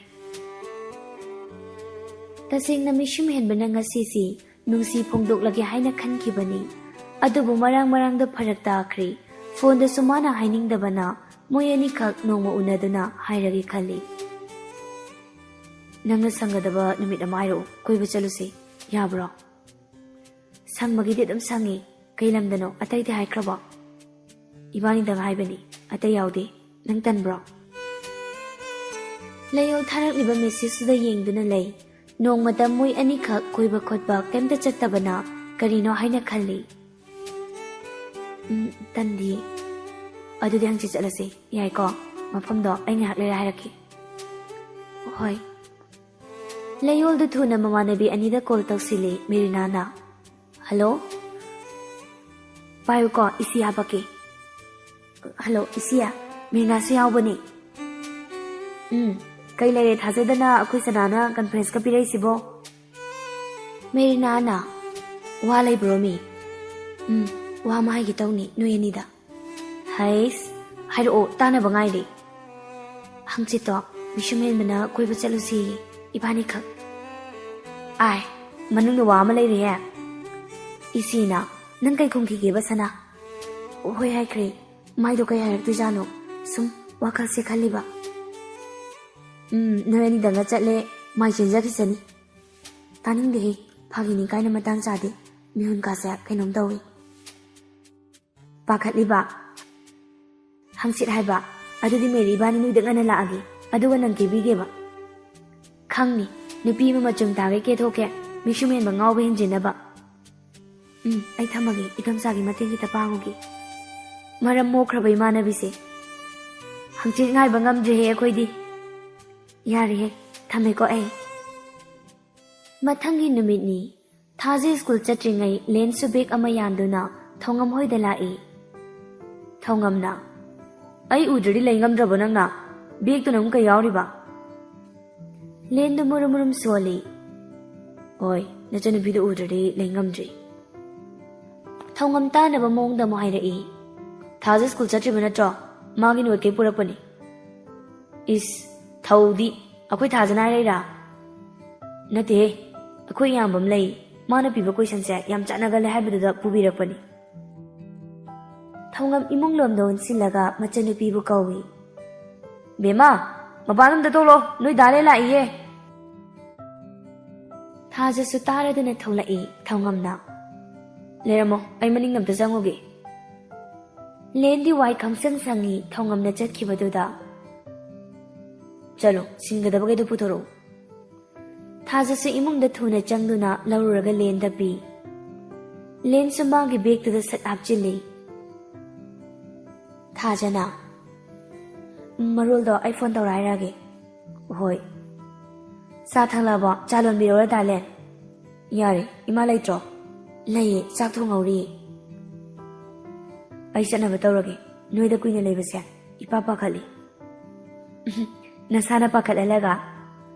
ꯇꯁꯦꯡꯅ ꯃꯤꯁꯨꯝ ꯍꯦꯟꯕꯅ ꯉꯁꯤꯁꯤ ꯅꯨꯡꯁꯤ ꯐꯣꯡꯗꯣꯛꯂꯒꯦ ꯍꯥꯏꯅ ꯈꯟꯈꯤꯕꯅꯤ꯫ ꯑꯗꯨꯕꯨ ꯃꯔꯥꯡ ꯃꯔꯥꯡꯗ ꯐꯔꯛ ꯇꯥꯈ꯭ꯔꯦ꯫ ꯐꯣꯟꯗꯁꯨ ꯃꯥꯅ ꯍꯥꯏꯅꯤꯡꯗꯕꯅ ꯃꯣꯏ ꯑꯅꯤꯈꯛ ꯅꯣꯡꯃ ꯎꯅꯗꯨꯅ ꯍꯥꯏꯔꯒꯦ ꯈꯜꯂꯤ꯫ "ꯅꯪꯅ ꯁꯪꯒꯗꯕ ꯅꯨꯃꯤꯠ ꯑꯃ ꯍꯥꯏꯔꯛꯎ, ꯀꯣꯏꯕ ꯆꯠꯂꯨꯁꯦ, ꯌꯥꯕ꯭ꯔꯣ?" "ꯁꯪꯕꯒꯤꯗꯤ ꯑꯗꯨꯝ ꯁꯪꯉꯤ꯫ ꯀꯩ ꯂꯝꯗꯅꯣ? ꯑꯇꯩꯗꯤ ꯍꯥꯏꯈ꯭ꯔꯕꯣ?" "ꯏꯕꯥꯅꯤꯗꯪ ꯍꯥꯏꯕꯅꯤ, ꯑꯇꯩ ꯌꯥꯎꯗꯦ꯫ ꯅꯪ ꯇꯟꯕ꯭ꯔꯣ?" ꯂꯩꯌꯣꯜ ꯊꯥꯔꯛꯂꯤꯕ ꯃꯦꯁꯦꯖꯇꯨꯗ ꯌꯦꯡꯗꯨꯅ ꯂꯩ꯫ ꯅꯣꯡꯃꯇ ꯃꯣꯏ ꯑꯅꯤꯈꯛ ꯀꯣꯏꯕ ꯈꯣꯠꯄ ꯀꯩꯝꯇ ꯆꯠꯇꯕꯅ ꯀꯔꯤꯅꯣ ꯍꯥꯏꯅ ꯈꯜꯂꯤ꯫ "ꯎꯝ, ꯇꯟꯗꯤ꯫ ꯑꯗꯨꯗꯤ ꯍꯪꯆꯤꯠ ꯆꯠꯂꯁꯤ, ꯌꯥꯏꯀꯣ? ꯃꯐꯝꯗꯣ ꯑꯩ ꯉꯥꯏꯍꯥꯛ ꯂꯩꯔ ꯍꯥꯏꯔꯛꯀꯦ꯫" "ꯍꯣꯏ꯫" ꯂꯩꯌꯣꯜꯗꯨ ꯊꯨꯅ ꯃꯃꯥꯟꯅꯕꯤ ꯑꯅꯤꯗ ꯀꯣꯜ ꯇꯧꯁꯤꯜꯂꯤ꯫ ꯃꯦꯔꯤꯅꯥꯅ, "ꯍꯜꯂꯣ?" "ꯄꯥꯏꯌꯨꯀꯣ, ꯏꯁꯤ ꯍꯥꯄꯛꯀꯦ꯫" "ꯍꯜꯂꯣ, ꯏꯁꯤ, ꯃꯦꯔꯤꯅꯥꯁꯨ ꯌꯥꯎꯕꯅꯤ꯫" "ꯎꯝ, ꯀꯩ ꯂꯩꯔꯦ ꯊꯥꯖꯗꯅ ꯑꯩꯈꯣꯏ ꯁꯅꯥꯅ ꯀꯟꯐ꯭ꯔꯦꯟꯁꯀ ꯄꯤꯔꯛꯏꯁꯤꯕꯣ?" ꯃꯦꯔꯤꯅꯥꯅ, "ꯋꯥ ꯂꯩꯕ꯭ꯔꯣ ꯃꯤ?" "ꯎꯝ, ꯋꯥ ꯑꯃ ꯍꯥꯏꯒꯦ ꯇꯧꯅꯤ ꯅꯣꯏ ꯑꯅꯤꯗ꯫" "ꯍꯩꯁ, ꯍꯥꯏꯔꯛꯑꯣ, ꯇꯥꯅꯕ ꯉꯥꯏꯔꯤ꯫" "ꯍꯪꯆꯤꯠꯇꯣ ꯃꯤꯁꯨꯝ ꯍꯦꯟꯕꯅ ꯀꯣꯏꯕ ꯆꯠꯂꯨꯁꯤ, ꯏꯕꯥꯅꯤꯈꯛ꯫" "ꯑꯥꯏ, ꯃꯅꯨꯡꯗ ꯋꯥ ꯑꯃ ꯂꯩꯔꯤꯌꯦ꯫" ꯏꯆꯦꯅ, "ꯅꯪ ꯀꯩ ꯈꯨꯝꯈꯤꯒꯦꯕ, ꯁꯅꯥ?" "ꯍꯣꯏ" ꯍꯥꯏꯈ꯭ꯔꯦ꯫ ꯃꯥꯏꯗꯣ ꯀꯩ ꯍꯥꯏꯔꯛꯇꯣꯏꯖꯥꯠꯅꯣ? ꯁꯨꯝ ꯋꯥꯈꯜꯁꯦ ꯈꯜꯂꯤꯕ꯫ "ꯎꯝ, ꯅꯣꯏ ꯑꯅꯤꯗꯪꯒ ꯆꯠꯂꯦ, ꯃꯥꯏ ꯆꯦꯟꯖꯈꯤꯁꯅꯤ"꯫ "ꯇꯥꯅꯤꯡꯗꯦꯍꯦ, ꯐꯥꯒꯤꯅꯤ ꯀꯥꯏꯅ ꯃꯇꯥꯡ ꯆꯥꯗꯦ꯫ ꯃꯤꯍꯨꯟ ꯀꯥꯁꯦ ꯀꯩꯅꯣꯝ ꯇꯧꯏ"꯫ ꯄꯥꯈꯠꯂꯤꯕ꯫ "ꯍꯪꯆꯤꯠ ꯍꯥꯏꯕ? ꯑꯗꯨꯗꯤ ꯃꯦꯔꯤ ꯏꯕꯥꯅꯤ ꯅꯣꯏꯗ ꯉꯟꯅ ꯂꯥꯛꯑꯒꯦ, ꯑꯗꯨꯒ ꯅꯪ ꯀꯦꯕꯤꯒꯦꯕ꯫ ꯈꯪꯅꯤ, ꯅꯨꯄꯤ ꯑꯃ ꯃꯆꯨꯝ ꯇꯥꯒꯩ ꯀꯦꯊꯣꯛꯀꯦ, ꯃꯤꯁꯨ ꯃꯦꯟꯕ ꯉꯥꯎꯕ ꯍꯦꯟꯖꯤꯟꯅꯕ"꯫ "ꯎꯝ, ꯑꯩ ꯊꯝꯃꯒꯦ, ꯏꯗꯣꯝꯆꯥꯒꯤ ꯃꯇꯦꯡ ꯈꯤꯇ ꯄꯥꯡꯉꯨꯒꯦ"꯫ ꯃꯔꯝ ꯃꯣꯛꯈ꯭ꯔꯕ ꯏꯃꯥꯟꯅꯕꯤꯁꯦ꯫ "ꯍꯪꯆꯤꯠ ꯉꯥꯏꯕ ꯉꯝꯗ꯭ꯔꯦꯍꯦ ꯑꯩꯈꯣꯏꯗꯤ"꯫ "ꯌꯥꯔꯦꯍꯦ, ꯊꯝꯃꯦꯀꯣ ꯑꯩ"꯫ ꯃꯊꯪꯒꯤ ꯅꯨꯃꯤꯠꯅꯤ꯫ ꯊꯥꯖ ꯁ꯭ꯀꯨꯜ ꯆꯠꯇ꯭ꯔꯤꯉꯩ ꯂꯦꯟꯁꯨ ꯕꯦꯒ ꯑꯃ ꯌꯥꯟꯗꯨꯅ ꯊꯧꯉꯝ ꯍꯣꯏꯗ ꯂꯥꯛꯏ꯫ ꯊꯧꯉꯝꯅ, "ꯑꯩ ꯎꯗ꯭ꯔꯗꯤ ꯂꯩ ꯉꯝꯗ꯭ꯔꯕꯣ ꯅꯪꯅ? ꯕꯦꯒꯇꯨꯅ ꯑꯃꯨꯛ ꯀꯩ ꯌꯥꯎꯔꯤꯕ?" ꯂꯦꯟꯗꯨ ꯃꯨꯔꯨꯝ ꯃꯨꯔꯨꯝ ꯁꯣꯜꯂꯤ꯫ "ꯍꯣꯏ, ꯅꯆꯟꯅꯨꯄꯤꯗꯨ ꯎꯗ꯭ꯔꯗꯤ ꯂꯩ ꯉꯝꯗ꯭ꯔꯤ"꯫ ꯊꯧꯉꯝ ꯇꯥꯅꯕ ꯃꯑꯣꯡꯗ ꯑꯃꯨꯛ ꯍꯥꯏꯔꯛꯏ꯫ "ꯊꯥꯖ ꯁ꯭ꯀꯨꯜ ꯆꯠꯇ꯭ꯔꯤꯕ ꯅꯠꯇ꯭ꯔꯣ? ꯃꯥꯒꯤ ꯅꯣꯠ ꯀꯩ ꯄꯨꯔꯛꯄꯅꯤ"꯫ "ꯏꯁ, ꯊꯧꯗꯤ, ꯑꯩꯈꯣꯏ ꯊꯥꯖꯅ ꯍꯥꯏꯔꯛꯏꯔꯥ?" "ꯅꯠꯇꯦꯍꯦ, ꯑꯩꯈꯣꯏ ꯏꯌꯥꯝꯕ ꯑꯃ ꯂꯩ, ꯃꯥꯅ ꯄꯤꯕ ꯀꯣꯏꯁꯟꯁꯦ ꯌꯥꯝ ꯆꯥꯟꯅꯒꯜꯂꯦ ꯍꯥꯏꯕꯗꯨꯗ ꯄꯨꯕꯤꯔꯛꯄꯅꯤ"꯫ ꯊꯧꯉꯝ ꯏꯃꯨꯡ ꯂꯣꯝꯗ ꯑꯣꯟꯁꯤꯜꯂꯒ ꯃꯆꯟꯅꯨꯄꯤꯕꯨ ꯀꯧꯏ꯫ "ꯕꯦꯝꯃ, ꯃꯄꯥꯟ ꯑꯝꯗ ꯊꯣꯛꯂꯛꯑꯣ, ꯅꯣꯏ ꯗꯥ ꯂꯦꯟ ꯂꯥꯛꯏꯌꯦ"꯫ ꯊꯥꯖꯁꯨ ꯇꯥꯔꯗꯨꯅ ꯊꯣꯛꯂꯛꯏ꯫ ꯊꯧꯉꯝꯅ, "ꯂꯩꯔꯝꯃꯣ, ꯑꯩ ꯃꯅꯤꯡ ꯑꯝꯇ ꯆꯪꯉꯨꯒꯦ"꯫ ꯂꯦꯟꯗꯤ ꯋꯥꯏ ꯈꯪꯁꯪ ꯁꯪꯉꯤ ꯊꯧꯉꯝꯅ ꯆꯠꯈꯤꯕꯗꯨꯗ꯫ "ꯆꯠꯂꯣ, ꯁꯤꯟꯒꯗꯕꯈꯩꯗꯣ ꯄꯨꯊꯣꯔꯛꯎ"꯫ ꯊꯥꯖꯁꯨ ꯏꯃꯨꯡꯗ ꯊꯨꯅ ꯆꯪꯗꯨꯅ ꯂꯧꯔꯨꯔꯒ ꯂꯦꯟꯗ ꯄꯤ꯫ ꯂꯦꯟꯁꯨ ꯃꯥꯒꯤ ꯕꯦꯒꯇꯨꯗ ꯁꯠ ꯍꯥꯞꯆꯤꯜꯂꯤ꯫ ꯊꯥꯖꯅ, "ꯃꯔꯣꯜꯗꯣ ꯑꯩ ꯐꯣꯟ ꯇꯧꯔ ꯍꯥꯏꯔꯛꯑꯒꯦ"꯫ "ꯍꯣꯏ"꯫ "ꯆꯥ ꯊꯛꯂꯛꯑꯕꯣ? ꯆꯥ ꯂꯣꯟꯕꯤꯔꯛꯎꯔꯥ, ꯗꯥ ꯂꯦꯟ?" "ꯌꯥꯔꯦ, ꯏꯃꯥ ꯂꯩꯇ꯭ꯔꯣ?" "ꯂꯩꯌꯦ, ꯆꯥꯛ ꯊꯣꯡꯍꯧꯔꯤ"꯫ "ꯑꯩ ꯆꯠꯅꯕ ꯇꯧꯔꯒꯦ, ꯅꯣꯏꯗ ꯀꯨꯏꯅ ꯂꯩꯕꯁꯦ ꯏꯄꯥ ꯄꯥꯈꯠꯂꯤ"꯫ "ꯅꯁꯥꯅ ꯄꯥꯈꯠꯍꯜꯂꯒ"꯫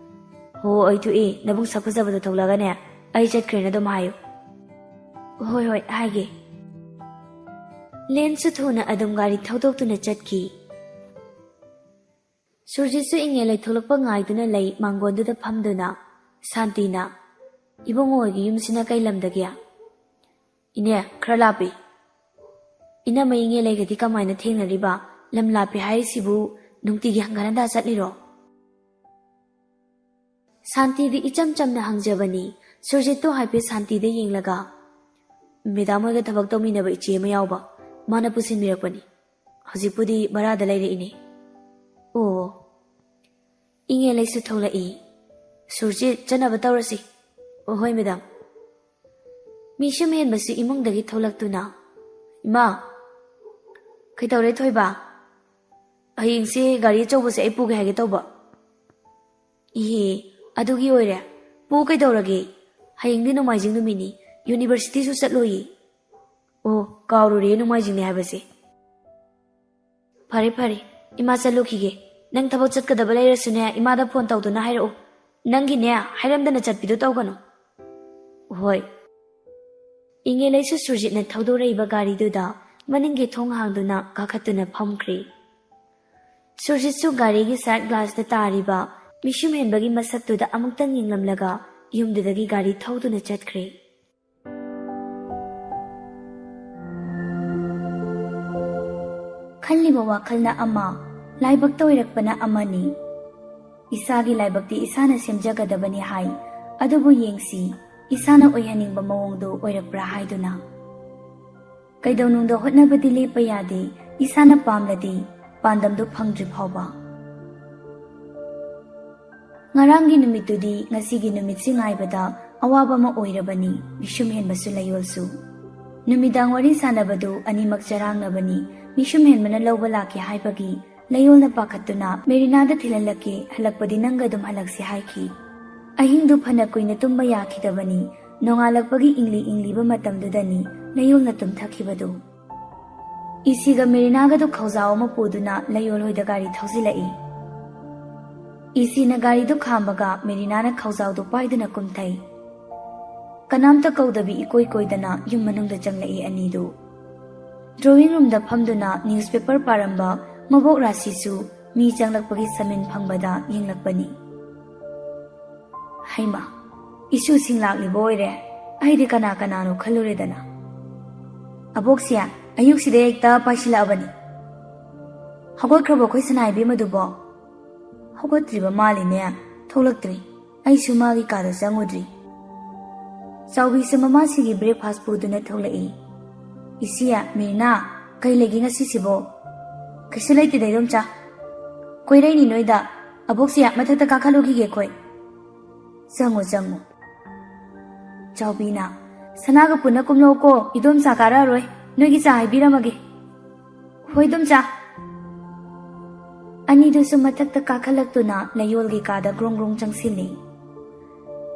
"ꯍꯣ, ꯑꯩ ꯊꯣꯛꯏ, ꯅꯕꯨꯡ ꯁꯛ ꯐꯖꯕꯗꯣ ꯊꯣꯛꯂꯛꯑꯒꯅꯦ, ꯑꯩ ꯆꯠꯈ꯭ꯔꯦꯅ ꯑꯗꯨꯝ ꯍꯥꯏꯌꯨ"꯫ "ꯍꯣꯏ, ꯍꯣꯏ, ꯍꯥꯏꯒꯦ"꯫ ꯂꯦꯟꯁꯨ ꯊꯨꯅ ꯑꯗꯨꯝ ꯒꯥꯔꯤ ꯊꯧꯗꯣꯛꯇꯨꯅ ꯆꯠꯈꯤ꯫ ꯁꯨꯔꯖꯤꯠꯁꯨ ꯏꯪꯉꯦ ꯂꯩꯊꯣꯛꯂꯛꯄ ꯉꯥꯏꯗꯨꯅ ꯂꯩ ꯃꯥꯡꯒꯣꯟꯗꯨꯗ ꯐꯝꯗꯨꯅ꯫ ꯁꯥꯟꯇꯤꯅ, "ꯏꯕꯨꯡꯉꯣ ꯍꯣꯏꯒꯤ ꯌꯨꯝꯁꯤꯅ ꯀꯩ ꯂꯝꯗꯒꯤ?" ꯏꯅꯦ, ꯈꯔ ꯂꯥꯞꯄꯤ꯫ ꯏꯅꯝꯃ ꯏꯉꯦ ꯂꯩꯒꯗꯤ ꯀꯃꯥꯏꯅ ꯊꯦꯡꯅꯔꯤꯕ? ꯂꯝ ꯂꯥꯞꯄꯤ ꯍꯥꯏꯔꯤꯁꯤꯕꯨ ꯅꯨꯡꯇꯤꯒꯤ ꯍꯪꯒꯠ ꯍꯟꯗꯥ ꯆꯠꯂꯤꯔꯣ? ꯁꯥꯟꯇꯤꯗꯤ ꯏꯆꯝ ꯆꯝꯅ ꯍꯪꯖꯕꯅꯤ꯫ ꯁꯨꯔꯖꯤꯠꯇꯨ ꯍꯥꯏꯐꯦꯠ ꯁꯥꯟꯇꯤꯗ ꯌꯦꯡꯂꯒ, "ꯃꯦꯗꯥꯝ ꯍꯣꯏꯒ ꯊꯕꯛ ꯇꯧꯃꯤꯟꯅꯕ ꯏꯆꯦ ꯑꯃ ꯌꯥꯎꯕ, ꯃꯥꯅ ꯄꯨꯁꯤꯟꯕꯤꯔꯛꯄꯅꯤ꯫ ꯍꯧꯖꯤꯛꯄꯨꯗꯤ ꯚꯔꯥꯗ ꯂꯩꯔꯛꯏꯅꯦ꯫" "ꯑꯣ꯫" ꯏꯉꯦ ꯂꯩꯁꯨ ꯊꯣꯛꯂꯛꯏ꯫ "ꯁꯨꯔꯖꯤꯠ, ꯆꯠꯅꯕ ꯇꯧꯔꯁꯤ꯫" "ꯑꯣ, ꯍꯣꯏ, ꯃꯦꯗꯥꯝ꯫" ꯃꯤꯁꯨꯝ ꯍꯦꯟꯕꯁꯨ ꯏꯃꯨꯡꯗꯒꯤ ꯊꯣꯛꯂꯛꯇꯨꯅ, "ꯏꯃꯥ!" "ꯀꯩꯗꯧꯔꯦ, ꯊꯣꯏꯕ?" "ꯍꯌꯦꯡꯁꯦ ꯒꯥꯔꯤ ꯑꯆꯧꯕꯁꯦ ꯑꯩ ꯄꯨꯒꯦ ꯍꯥꯏꯒꯦ ꯇꯧꯕ꯫" "ꯏꯍꯦ, ꯑꯗꯨꯒꯤ ꯑꯣꯏꯔꯦ꯫ ꯄꯨ, ꯀꯩꯗꯧꯔꯒꯦ? ꯍꯌꯦꯡꯗꯤ ꯅꯣꯡꯃꯥꯏꯖꯤꯡ ꯅꯨꯃꯤꯠꯅꯤ, ꯌꯨꯅꯤꯚꯔꯁꯤꯇꯤꯁꯨ ꯆꯠꯂꯣꯏꯌꯦ꯫" "ꯑꯣ, ꯀꯥꯎꯔꯨꯔꯦ ꯅꯣꯡꯃꯥꯏꯖꯤꯡꯅꯦ ꯍꯥꯏꯕꯁꯦ꯫ ꯐꯔꯦ, ꯐꯔꯦ, ꯏꯃꯥ ꯆꯠꯂꯨꯈꯤꯒꯦ꯫ ꯅꯪ ꯊꯕꯛ ꯆꯠꯀꯗꯕ ꯂꯩꯔꯁꯨꯅꯦ, ꯏꯃꯥꯗ ꯐꯣꯟ ꯇꯧꯗꯨꯅ ꯍꯥꯏꯔꯛꯎ꯫ ꯅꯪꯒꯤꯅꯦ, ꯍꯥꯏꯔꯝꯗꯅ ꯆꯠꯄꯤꯗꯣ ꯇꯧꯒꯅꯨ꯫" "ꯍꯣꯏ꯫" ꯏꯉꯦꯂꯩꯁꯨ ꯁꯨꯔꯖꯤꯠꯅ ꯊꯧꯗꯣꯔꯛꯏꯕ ꯒꯥꯔꯤꯗꯨꯗ ꯃꯅꯤꯡꯒꯤ ꯊꯣꯡ ꯍꯥꯡꯗꯨꯅ ꯀꯥꯈꯠꯇꯨꯅ ꯐꯝꯈ꯭ꯔꯦ꯫ ꯁꯨꯔꯖꯤꯠꯁꯨ ꯒꯥꯔꯤꯒꯤ ꯁꯥꯏꯠ ꯒ꯭ꯂꯥꯁꯇ ꯇꯥꯔꯤꯕ ꯃꯤꯁꯨꯝ ꯍꯦꯟꯕꯒꯤ ꯃꯁꯛꯇꯨꯗ ꯑꯃꯨꯛꯇꯪ ꯌꯦꯡꯂꯝꯂꯒ ꯌꯨꯝꯗꯨꯗꯒꯤ ꯒꯥꯔꯤ ꯊꯧꯗꯨꯅ ꯆꯠꯈ꯭ꯔꯦ꯫ ꯈꯜꯂꯤꯕ ꯋꯥꯈꯜꯅ ꯑꯃ, ꯂꯥꯏꯕꯛꯇ ꯑꯣꯏꯔꯛꯄꯅ ꯑꯃꯅꯤ꯫ ꯏꯁꯥꯒꯤ ꯂꯥꯏꯕꯛꯇꯤ ꯏꯁꯥꯅ ꯁꯦꯝꯖꯒꯗꯕꯅꯤ ꯍꯥꯏ, ꯑꯗꯨꯕꯨ ꯌꯦꯡꯁꯤ, ꯏꯁꯥꯅ ꯑꯣꯏꯍꯟꯅꯤꯡꯕ ꯃꯑꯣꯡꯗꯨ ꯑꯣꯏꯔꯛꯄ꯭ꯔꯥ ꯍꯥꯏꯗꯨꯅ꯫ ꯀꯩꯗꯧꯅꯨꯡꯗ ꯍꯣꯠꯅꯕꯗꯤ ꯂꯦꯞꯄ ꯌꯥꯗꯦ, ꯏꯁꯥꯅ ꯄꯥꯝꯂꯗꯤ, ꯄꯥꯟꯗꯝꯗꯨ ꯐꯪꯗ꯭ꯔꯤ ꯐꯥꯎꯕ꯫ ꯉꯔꯥꯡꯒꯤ ꯅꯨꯃꯤꯠꯇꯨꯗꯤ ꯉꯁꯤꯒꯤ ꯅꯨꯃꯤꯠꯁꯤ ꯉꯥꯏꯕꯗ ꯑꯋꯥꯕ ꯑꯃ ꯑꯣꯏꯔꯕꯅꯤ ꯃꯤꯁꯨꯝ ꯍꯦꯟꯕꯁꯨ ꯂꯩꯌꯣꯜꯁꯨ꯫ ꯅꯨꯃꯤꯗꯥꯡ ꯋꯥꯔꯤ ꯁꯥꯟꯅꯕꯗꯨ ꯑꯅꯤꯃꯛ ꯆꯔꯥꯡꯅꯕꯅꯤ꯫ ꯃꯤꯁꯨꯝ ꯍꯦꯟꯕꯅ ꯂꯧꯕ ꯂꯥꯛꯀꯦ ꯍꯥꯏꯕꯒꯤ ꯂꯩꯌꯣꯜꯅ ꯄꯥꯈꯠꯇꯨꯅ, "ꯃꯦꯔꯤꯅꯥꯗ ꯊꯤꯜꯍꯜꯂꯛꯀꯦ, ꯍꯜꯂꯛꯄꯗꯤ ꯅꯪꯒ ꯑꯗꯨꯝ ꯍꯜꯂꯛꯁꯤ" ꯍꯥꯏꯈꯤ꯫ ꯑꯍꯤꯡꯗꯨ ꯐꯅ ꯀꯨꯏꯅ ꯇꯨꯝꯕ ꯌꯥꯈꯤꯗꯕꯅꯤ꯫ ꯅꯣꯡꯉꯥꯜꯂꯛꯄꯒꯤ ꯏꯪꯂꯤ ꯏꯪꯂꯤꯕ ꯃꯇꯝꯗꯨꯗꯅꯤ ꯂꯩꯌꯣꯜꯅ ꯇꯨꯝꯊꯈꯤꯕꯗꯨ꯫ ꯏꯁꯤꯒ ꯃꯦꯔꯤꯅꯥꯒꯗꯨ ꯈꯧꯖꯥꯎ ꯑꯃ ꯄꯨꯗꯨꯅ ꯂꯩꯌꯣꯜ ꯍꯣꯏꯗ ꯒꯥꯔꯤ ꯊꯧꯖꯤꯜꯂꯛꯏ꯫ ꯏꯁꯤꯅ ꯒꯥꯔꯤꯗꯨ ꯈꯥꯝꯕꯒ ꯃꯦꯔꯤꯅꯥꯅ ꯈꯧꯖꯥꯎꯗꯨ ꯄꯥꯏꯗꯨꯅ ꯀꯨꯝꯊꯩ꯫ ꯀꯅꯥꯝꯇ ꯀꯧꯗꯕꯤ ꯏꯀꯣꯏ ꯀꯣꯏꯗꯅ ꯌꯨꯝ ꯃꯅꯨꯡꯗ ꯆꯪꯂꯛꯏ ꯑꯅꯤꯗꯨ꯫ ꯗ꯭ꯔꯣꯋꯤꯡ ꯔꯨꯝꯗ ꯐꯝꯗꯨꯅ ꯅ꯭ꯌꯨꯁꯄꯦꯄꯔ ꯄꯥꯔꯝꯕ ꯃꯕꯣꯛ ꯔꯥꯁꯤꯁꯨ ꯃꯤ ꯆꯪꯂꯛꯄꯒꯤ ꯁꯃꯤꯟ ꯐꯪꯕꯗ ꯌꯦꯡꯂꯛꯄꯅꯤ꯫ ꯍꯩꯃꯥ, ꯏꯁꯨꯁꯤꯡ ꯂꯥꯛꯂꯤꯕ ꯑꯣꯏꯔꯦ꯫ ꯑꯩꯗꯤ ꯀꯅꯥ ꯀꯅꯥꯅꯣ ꯈꯜꯂꯨꯔꯦꯗꯅ꯫ ꯑꯕꯣꯛꯁꯦ ꯑꯌꯨꯛꯁꯤꯗ ꯍꯦꯛꯇ ꯄꯥꯏꯁꯤꯜꯂꯛꯑꯕꯅꯤ꯫ ꯍꯧꯒꯠꯈ꯭ꯔꯕꯣ ꯑꯩꯈꯣꯏ ꯁꯅꯥ ꯏꯕꯦꯝꯃꯗꯨꯕꯣ? ꯍꯧꯒꯠꯇ꯭ꯔꯤꯕ ꯃꯥꯜꯂꯤꯅꯦ, ꯊꯣꯛꯂꯛꯇ꯭ꯔꯤ꯫ ꯑꯩꯁꯨ ꯃꯥꯒꯤ ꯀꯥꯗ ꯆꯪꯉꯨꯗ꯭ꯔꯤ꯫ ꯆꯥꯎꯕꯤꯁꯨ ꯃꯃꯥꯁꯤꯒꯤ breakfast ꯄꯨꯗꯨꯅ ꯊꯣꯛꯂꯛꯏ꯫ "ꯏꯆꯦ ꯃꯤꯔꯅꯥ, ꯀꯩ ꯂꯩꯒꯦ ꯉꯁꯤꯁꯤꯕꯣ?" "ꯀꯩꯁꯨ ꯂꯩꯇꯦꯗ ꯏꯗꯣꯝꯆꯥ꯫ ꯀꯣꯏꯔꯛꯏꯅꯤ ꯅꯣꯏꯗ꯫ ꯑꯕꯣꯛꯁꯦ ꯃꯊꯛꯇ ꯀꯥꯈꯠꯂꯨꯈꯤꯒꯦ ꯑꯩꯈꯣꯏ꯫ ꯆꯪꯉꯣ, ꯆꯪꯉꯣ꯫" ꯆꯥꯎꯕꯤꯅ, "ꯁꯅꯥꯒ ꯄꯨꯟꯅ ꯀꯨꯝꯂꯛꯎꯀꯣ, ꯏꯗꯣꯝꯆꯥ ꯀꯥꯔꯛꯑꯔꯣꯏ꯫ ꯅꯣꯏꯒꯤ ꯆꯥ ꯍꯩꯕꯤꯔꯝꯃꯒꯦ꯫" "ꯍꯣꯏ ꯏꯗꯣꯝꯆꯥ꯫" ꯑꯅꯤꯗꯨꯁꯨ ꯃꯊꯛꯇ ꯀꯥꯈꯠꯂꯛꯇꯨꯅ ꯂꯩꯌꯣꯜꯒꯤ ꯀꯥꯗ ꯒ꯭ꯔꯣꯡ ꯒ꯭ꯔꯣꯡ ꯆꯪꯁꯤꯜꯂꯤ꯫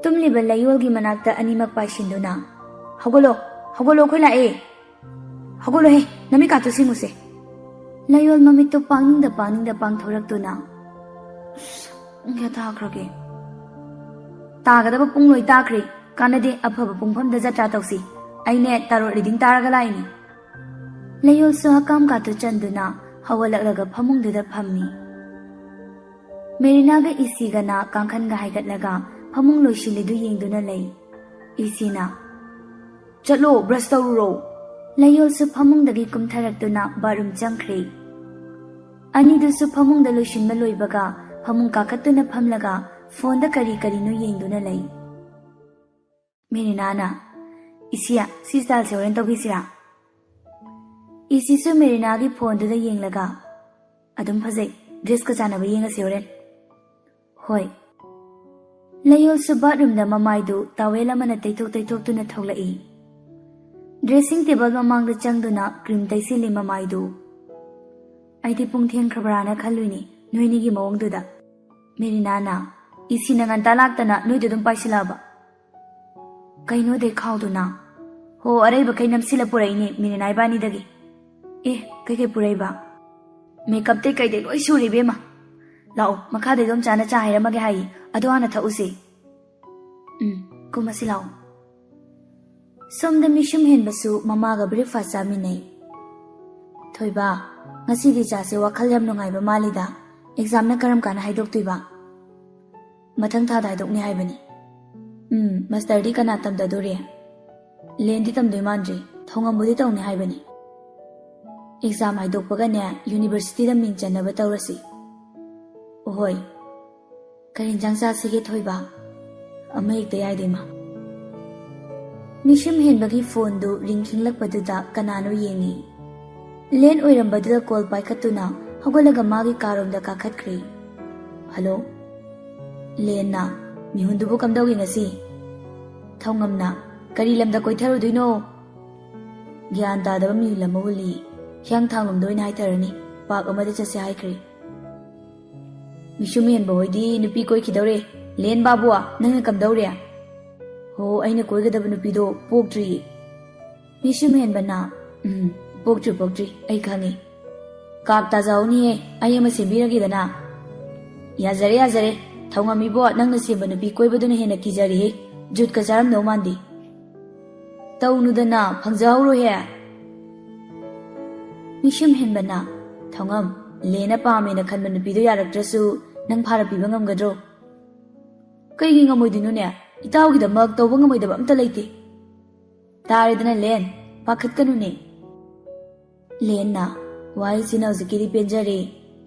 ꯇꯨꯝꯂꯤꯕ ꯂꯩꯌꯣꯜꯒꯤ ꯃꯅꯥꯛꯇ ꯑꯅꯤꯃꯛ ꯄꯥꯏꯁꯤꯟꯗꯨꯅ, "ꯍꯧꯒꯠꯂꯣ, ꯍꯧꯒꯠꯂꯣ, ꯑꯩꯈꯣꯏ ꯂꯥꯛꯑꯦ꯫ ꯍꯧꯒꯠꯂꯣꯍꯦ, ꯅꯃꯤꯠꯀꯥꯇꯨ ꯁꯤꯡꯉꯨꯁꯦ꯫" ꯂꯩꯌꯣꯜ ꯃꯃꯤꯠꯇꯨ ꯄꯥꯡꯅꯤꯡꯗ ꯄꯥꯡꯅꯤꯡꯗ ꯄꯥꯡꯊꯣꯔꯛꯇꯨꯅ, "ꯑꯁ, ꯄꯨꯡ ꯀꯌꯥ ꯇꯥꯈ꯭ꯔꯒꯦ? ꯇꯥꯒꯗꯕ ꯄꯨꯡ ꯂꯣꯏ ꯇꯥꯈ꯭ꯔꯦ꯫ ꯀꯥꯟꯅꯗꯦ, ꯑꯐꯕ ꯄꯨꯡꯐꯝꯗ ꯖꯇ꯭ꯔꯥ ꯇꯧꯁꯤ꯫ ꯑꯩꯅꯦ tarot reading ꯇꯥꯔꯒ ꯂꯥꯛꯏꯅꯤ꯫" ꯂꯩꯌꯣꯜꯁꯨ ꯍꯀꯥꯝ ꯀꯥꯇꯨ ꯆꯟꯗꯨꯅ ꯍꯧꯒꯠꯂꯛꯂꯒ ꯐꯃꯨꯡꯗꯨꯗ ꯐꯝꯃꯤ꯫ ꯃꯦꯔꯤꯅꯥꯒ ꯏꯁꯤꯒꯅ ꯀꯥꯡꯈꯟꯒ ꯍꯥꯏꯒꯠꯂꯒ ꯐꯃꯨꯡ ꯂꯣꯏꯁꯤꯜꯂꯤꯗꯨ ꯌꯦꯡꯗꯨꯅ ꯂꯩ꯫ ꯏꯁꯤꯅ, "ꯆꯠꯂꯣ, brush ꯇꯧꯔꯨꯔꯣ꯫" ꯂꯩꯌꯣꯜꯁꯨ ꯐꯃꯨꯡꯗꯒꯤ ꯀꯨꯝꯊꯔꯛꯇꯨꯅ bathroom ꯆꯪꯈ꯭ꯔꯦ꯫ ꯑꯅꯤꯗꯨꯁꯨ ꯐꯃꯨꯡꯗ ꯂꯣꯏꯁꯤꯟꯕ ꯂꯣꯏꯕꯒ ꯐꯃꯨꯡ ꯀꯥꯈꯠꯇꯨꯅ ꯐꯝꯂꯒ phoneꯗ ꯀꯔꯤ ꯀꯔꯤꯅꯣ ꯌꯦꯡꯗꯨꯅ ꯂꯩ꯫ ꯃꯦꯔꯤꯅꯥꯅ, "ꯏꯁꯤꯌꯥ, ꯁꯤ styleꯁꯦ ꯍꯣꯔꯦꯟ ꯇꯧꯕꯤꯁꯤꯔꯥ?" ꯏꯁꯤꯁꯨ ꯃꯦꯔꯤꯅꯥꯒꯤ phoneꯗꯨꯗ ꯌꯦꯡꯂꯒ, "ꯑꯗꯨꯝ ꯐꯖꯩ, dressꯀ ꯆꯥꯟꯅꯕ ꯌꯦꯡꯉꯁꯤ ꯍꯣꯔꯦꯟ꯫" "ꯍꯣꯏ꯫" ꯂꯩꯌꯣꯜꯁꯨ bathroomꯗ ꯃꯃꯥꯏꯗꯨ towel ꯑꯃꯅ ꯇꯩꯊꯣꯛ ꯇꯩꯊꯣꯛꯇꯨꯅ ꯊꯣꯛꯂꯛꯏ꯫ Dressing table ꯃꯃꯥꯡꯗ ꯆꯪꯗꯨꯅ cream ꯇꯩꯁꯤꯜꯂꯤ ꯃꯃꯥꯏꯗꯨ꯫ "ꯑꯩꯗꯤ ꯄꯨꯡ ꯊꯦꯡꯈ꯭ꯔꯕ꯭ꯔꯥꯅ ꯈꯜꯂꯨꯏꯅꯤ ꯅꯣꯏꯅꯤꯒꯤ ꯃꯑꯣꯡꯗꯨꯗ꯫" ꯃꯦꯔꯤꯅꯥꯅ, "ꯏꯁꯤꯅ ꯉꯟꯇꯥ ꯂꯥꯛꯇꯅ ꯅꯣꯏꯗ ꯑꯗꯨꯝ ꯄꯥꯏꯁꯤꯜꯂꯛꯑꯕ?" "ꯀꯩꯅꯣꯗꯩ ꯈꯥꯎꯗꯨꯅ?" "ꯍꯣ, ꯑꯔꯩꯕꯈꯩ ꯅꯝꯁꯤꯜꯂ ꯄꯨꯔꯛꯏꯅꯦ ꯃꯦꯔꯤꯅꯥ ꯏꯕꯥꯅꯤꯗꯒꯤ꯫" "ꯑꯦ, ꯀꯩꯀꯩ ꯄꯨꯔꯛꯏꯕ?" "Makeupꯇꯩ ꯀꯩꯗꯩ ꯂꯣꯏ ꯁꯨꯔꯦ ꯏꯕꯦꯝꯃ꯫ ꯂꯥꯛꯑꯣ, ꯃꯈꯥꯗ ꯏꯗꯣꯝꯆꯥꯅ ꯆꯥ ꯍꯩꯔꯝꯃꯒꯦ ꯍꯥꯏꯌꯦ, ꯑꯗꯨ ꯍꯥꯟꯅ ꯊꯛꯎꯁꯦ꯫" "ꯎꯝ, ꯀꯨꯝꯃꯁꯤ ꯂꯥꯛꯑꯣ꯫" ꯁꯣꯝꯗ ꯃꯤꯁꯨꯝ ꯍꯦꯟꯕꯁꯨ ꯃꯃꯥꯒ breakfast ꯆꯥꯃꯤꯟꯅꯩ꯫ "ꯊꯣꯏꯕ, ꯉꯁꯤꯗꯤ ꯆꯥꯁꯦ ꯋꯥꯈꯜ ꯌꯥꯝ ꯅꯨꯡꯉꯥꯏꯕ ꯃꯥꯜꯂꯤꯗ꯫ Examꯅ ꯀꯔꯝ ꯀꯥꯟꯗ ꯍꯥꯏꯗꯣꯛꯇꯣꯏꯕ?" "ꯃꯊꯪ ꯊꯥꯗ ꯍꯥꯏꯗꯣꯛꯅꯤ ꯍꯥꯏꯕꯅꯤ꯫" "ꯎꯝ, masterꯗꯤ ꯀꯅꯥ ꯇꯝꯊꯗꯣꯔꯤ?" "ꯂꯦꯟꯗꯤ ꯇꯝꯗꯣꯏ ꯃꯥꯟꯗ꯭ꯔꯤ꯫ ꯊꯧꯉꯝꯕꯨꯗꯤ ꯇꯧꯅꯤ ꯍꯥꯏꯕꯅꯤ꯫ ꯑꯦꯛꯖꯥꯝ ꯍꯥꯏꯗꯣꯛꯄꯒꯅꯦ ꯌꯨꯅꯤꯚꯔꯁꯤꯇꯤꯗ ꯃꯤꯡ ꯆꯟꯅꯕ ꯇꯧꯔꯁꯤ꯫ ꯑꯍꯣꯏ꯫ ꯀꯔꯤ ꯏꯟꯖꯥꯡ ꯆꯥꯁꯤꯒꯦ ꯊꯣꯏꯕ? ꯑꯃ ꯍꯦꯛꯇ ꯌꯥꯏꯗ ꯏꯃꯥ꯫ ꯃꯤꯁꯨꯝ ꯍꯦꯟꯕꯒꯤ ꯐꯣꯟꯗꯨ ꯔꯤꯡ ꯈꯤꯡꯂꯛꯄꯗꯨꯗ ꯀꯅꯥꯅꯣ ꯌꯦꯡꯉꯤ꯫ ꯂꯦꯟ ꯑꯣꯏꯔꯝꯕꯗꯨꯗ ꯀꯣꯜ ꯄꯥꯏꯈꯠꯇꯨꯅ ꯍꯧꯒꯠꯂꯒ ꯃꯥꯒꯤ ꯀꯥꯔꯣꯝꯗ ꯀꯥꯈꯠꯈ꯭ꯔꯦ꯫ "ꯍꯜꯂꯣ?" ꯂꯦꯟꯅ, "ꯃꯤꯍꯨꯟꯗꯨꯕꯨ ꯀꯝꯗꯧꯏ ꯉꯁꯤ?" ꯊꯧꯉꯝꯅ, "ꯀꯔꯤ ꯂꯝꯗ ꯀꯣꯏꯊꯔꯨꯗꯣꯏꯅꯣ?" ꯒ꯭ꯌꯥꯟ ꯇꯥꯗꯕ ꯃꯤꯍꯨꯜ ꯑꯃ ꯍꯨꯜꯂꯤ꯫ ꯍꯤꯌꯥꯡꯊꯥꯡꯂꯣꯝꯗ ꯑꯣꯏꯅ ꯍꯥꯏꯊꯔꯅꯤ꯫ ꯄꯥꯛ ꯑꯃꯗ ꯆꯠꯁꯦ ꯍꯥꯏꯈ꯭ꯔꯦ꯫ "ꯃꯤꯁꯨꯝ ꯍꯦꯟꯕ ꯍꯣꯏꯗꯤ ꯅꯨꯄꯤ ꯀꯣꯏꯈꯤꯗꯧꯔꯦ꯫ ꯂꯦꯟ ꯕꯥꯕꯨ, ꯅꯪꯅ ꯀꯝꯗꯧꯔꯦ?" "ꯍꯣ, ꯑꯩꯅ ꯀꯣꯏꯒꯗꯕ ꯅꯨꯄꯤꯗꯣ ꯄꯣꯛꯇ꯭ꯔꯤꯌꯦ꯫" ꯃꯤꯁꯨꯝ ꯍꯦꯟꯕꯅ, "ꯎꯝ, ꯄꯣꯛꯇ꯭ꯔꯤ, ꯄꯣꯛꯇ꯭ꯔꯤ, ꯑꯩ ꯈꯪꯉꯤ꯫ ꯀꯥꯛ ꯇꯥꯖꯍꯧꯅꯤꯍꯦ, ꯑꯩ ꯑꯃ ꯁꯦꯝꯕꯤꯔꯒꯦꯗꯅ꯫" "ꯌꯥꯖꯔꯦ, ꯌꯥꯖꯔꯦ꯫ ꯊꯧꯉꯝ ꯏꯕꯣ, ꯅꯪꯅ ꯁꯦꯝꯕ ꯅꯨꯄꯤ ꯀꯣꯏꯕꯗꯨꯅ ꯍꯦꯟꯅ ꯀꯤꯖꯔꯦꯍꯦ꯫ ꯖꯨꯠꯀ ꯆꯥꯔꯝꯗꯧ ꯃꯥꯟꯗꯦ꯫" "ꯇꯧꯅꯨꯗꯅ, ꯐꯪꯖꯍꯧꯔꯣꯍꯦ꯫" ꯃꯤꯁꯨꯝ ꯍꯦꯟꯕꯅ, "ꯊꯧꯉꯝ, ꯂꯦꯟꯅ ꯄꯥꯝꯃꯦꯅ ꯈꯟꯕ ꯅꯨꯄꯤꯗꯣ ꯌꯥꯔꯛꯇ꯭ꯔꯁꯨ ꯅꯪ ꯐꯥꯔ ꯄꯤꯕ ꯉꯝꯒꯗ꯭ꯔꯣ?" "ꯀꯩꯒꯤ ꯉꯝꯃꯣꯏꯗꯣꯏꯅꯣꯅꯦ? ꯏꯇꯥꯎꯒꯤꯗꯃꯛ ꯇꯧꯕ ꯉꯝꯃꯣꯏꯗꯕ ꯑꯝꯇ ꯂꯩꯇꯦ꯫" "ꯇꯥꯔꯦꯗꯅ ꯂꯦꯟ, ꯄꯥꯈꯠꯀꯅꯨꯅꯦ꯫" ꯂꯦꯟꯅ, "ꯋꯥꯍꯩꯁꯤꯅ ꯍꯧꯖꯤꯛꯀꯤꯗꯤ ꯄꯦꯟꯖꯔꯦ,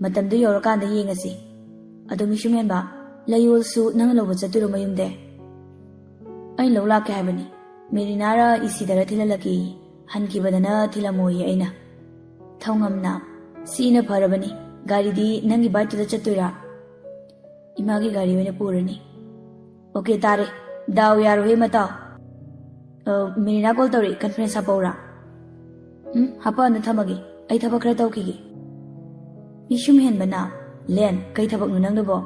ꯃꯇꯝꯗꯨ ꯌꯧꯔꯀꯥꯟꯗ ꯌꯦꯡꯉꯁꯤ꯫ ꯑꯗꯣ ꯃꯤꯁꯨꯝ ꯍꯦꯟꯕ, ꯂꯩꯌꯣꯜꯁꯨ ꯅꯪꯅ ꯂꯧꯕ ꯆꯠꯇꯣꯏꯔꯣ ꯃꯌꯨꯝꯗ?" "ꯑꯩꯅ ꯂꯧ ꯂꯥꯛꯀꯦ ꯍꯥꯏꯕꯅꯤ꯫ ꯃꯦꯔꯤꯅꯥꯔ ꯏꯁꯤꯗꯔ ꯊꯤꯜꯍꯜꯂꯛꯀꯦ, ꯍꯟꯈꯤꯕꯗꯅ ꯊꯤꯜꯂꯝꯃꯣꯏꯌꯦ ꯑꯩꯅ꯫" ꯊꯧꯉꯝꯅ, "ꯁꯤꯅ ꯐꯔꯕꯅꯤ꯫ ꯒꯥꯔꯤꯗꯤ ꯅꯪꯒꯤ ꯕꯥꯏꯛꯇꯨꯗ ꯆꯠꯇꯣꯏꯔꯥ?" "ꯏꯃꯥꯒꯤ ꯒꯥꯔꯤ ꯑꯣꯏꯅ ꯄꯨꯔꯅꯤ꯫" "ꯑꯣꯀꯦ ꯇꯥꯔꯦ꯫ ꯗꯥꯎ ꯌꯥꯔꯣꯍꯦ ꯃꯇꯥꯎ꯫ ꯑ, ꯃꯦꯔꯤꯅꯥ ꯀꯣꯜ ꯇꯧꯔꯛꯏ, ꯀꯟꯐ꯭ꯔꯦꯟꯁ ꯍꯥꯞꯄꯧꯔꯥ?" "ꯎꯝ, ꯍꯥꯞꯄꯛꯑꯅꯨ, ꯊꯝꯃꯒꯦ꯫ ꯑꯩ ꯊꯕꯛ ꯈꯔ ꯇꯧꯈꯤꯒꯦ꯫" ꯃꯤꯁꯨꯝ ꯍꯦꯟꯕꯅ, "ꯂꯦꯟ, ꯀꯩ ꯊꯕꯛꯅꯣ ꯅꯪꯗꯨꯕꯣ?"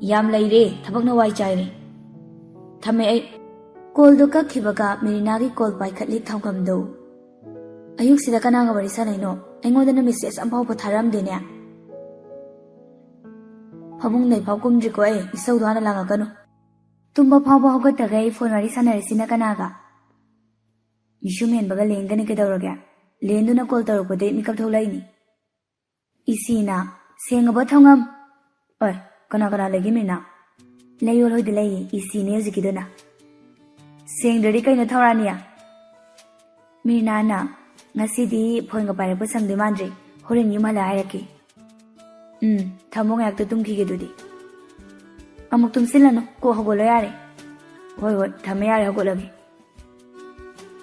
"ꯌꯥꯝ ꯂꯩꯔꯦ, ꯊꯕꯛꯅ ꯋꯥꯏ ꯆꯥꯏꯔꯦ꯫ ꯊꯝꯃꯦ ꯑꯩ꯫" ꯀꯣꯜꯗꯣ ꯀꯛꯈꯤꯕꯒ ꯃꯦꯔꯤꯅꯥꯒꯤ ꯀꯣꯜ ꯄꯥꯏꯈꯠꯂꯤ ꯊꯧꯉꯝꯗꯣ꯫ "ꯑꯌꯨꯛꯁꯤꯗ ꯀꯅꯥꯒ ꯋꯥꯔꯤ ꯁꯥꯟꯅꯩꯅꯣ? ꯑꯩꯉꯣꯟꯗꯅ ꯃꯦꯁꯦꯖ ꯑꯝꯐꯥꯎꯕ ꯊꯥꯔꯝꯗꯦꯅꯦ꯫" "ꯐꯃꯨꯡꯗꯩꯐꯥꯎ ꯀꯨꯝꯗ꯭ꯔꯤꯀꯣ ꯑꯩ, ꯏꯁꯧꯗꯣ ꯍꯥꯟꯅ ꯂꯥꯡꯉꯛꯀꯅꯨ꯫" "ꯇꯨꯝꯕ ꯐꯥꯎꯕ ꯍꯧꯒꯠꯇꯈꯩ ꯐꯣꯟ ꯋꯥꯔꯤ ꯁꯥꯟꯅꯔꯤꯁꯤꯅ ꯀꯅꯥꯒ?" "ꯃꯤꯁꯨꯝ ꯍꯦꯟꯕꯒ ꯂꯦꯟꯒꯅꯤ ꯀꯩꯗꯧꯔꯒꯦ? ꯂꯦꯟꯗꯨꯅ ꯀꯣꯜ ꯇꯧꯔꯛꯄꯗꯩ ꯃꯤꯀꯞ ꯊꯣꯛꯂꯛꯏꯅꯤ꯫" ꯏꯁꯤꯅ, "ꯁꯦꯡꯉꯕꯣ ꯊꯧꯉꯝ?" "ꯑꯣꯏ, ꯀꯅꯥ ꯀꯅꯥ ꯂꯩꯒꯦ ꯃꯦꯔꯤꯅꯥ?" "ꯂꯩꯌꯣꯜ ꯍꯣꯏꯗ ꯂꯩꯌꯦ, ꯏꯁꯤꯅꯦ ꯍꯧꯖꯤꯛꯀꯤꯗꯨꯅ꯫" "ꯁꯦꯡꯗ꯭ꯔꯗꯤ ꯀꯩꯅꯣ ꯊꯧꯔꯥꯅꯤ?" ꯃꯤꯔꯤꯅꯥꯅ, "ꯉꯁꯤꯗꯤ ꯐꯣꯟꯒ ꯄꯥꯏꯔꯛꯄ ꯁꯪꯗꯣꯏ ꯃꯥꯟꯗ꯭ꯔꯦ, ꯍꯣꯔꯦꯟ ꯌꯨꯝ ꯍꯜꯂ ꯍꯥꯏꯔꯛꯀꯦ꯫ ꯎꯝ, ꯊꯝꯃꯣ, ꯉꯥꯏꯍꯥꯛꯇ ꯇꯨꯝꯈꯤꯒꯦ ꯑꯗꯨꯗꯤ꯫ ꯑꯃꯨꯛ ꯇꯨꯝꯁꯤꯜꯂꯅꯨ, ꯀꯣꯛ ꯍꯧꯒꯠꯂꯣ ꯌꯥꯔꯦ꯫ ꯍꯣꯏ ꯍꯣꯏ, ꯊꯝꯃꯦ ꯌꯥꯔꯦ, ꯍꯧꯒꯠꯂꯒꯦ꯫"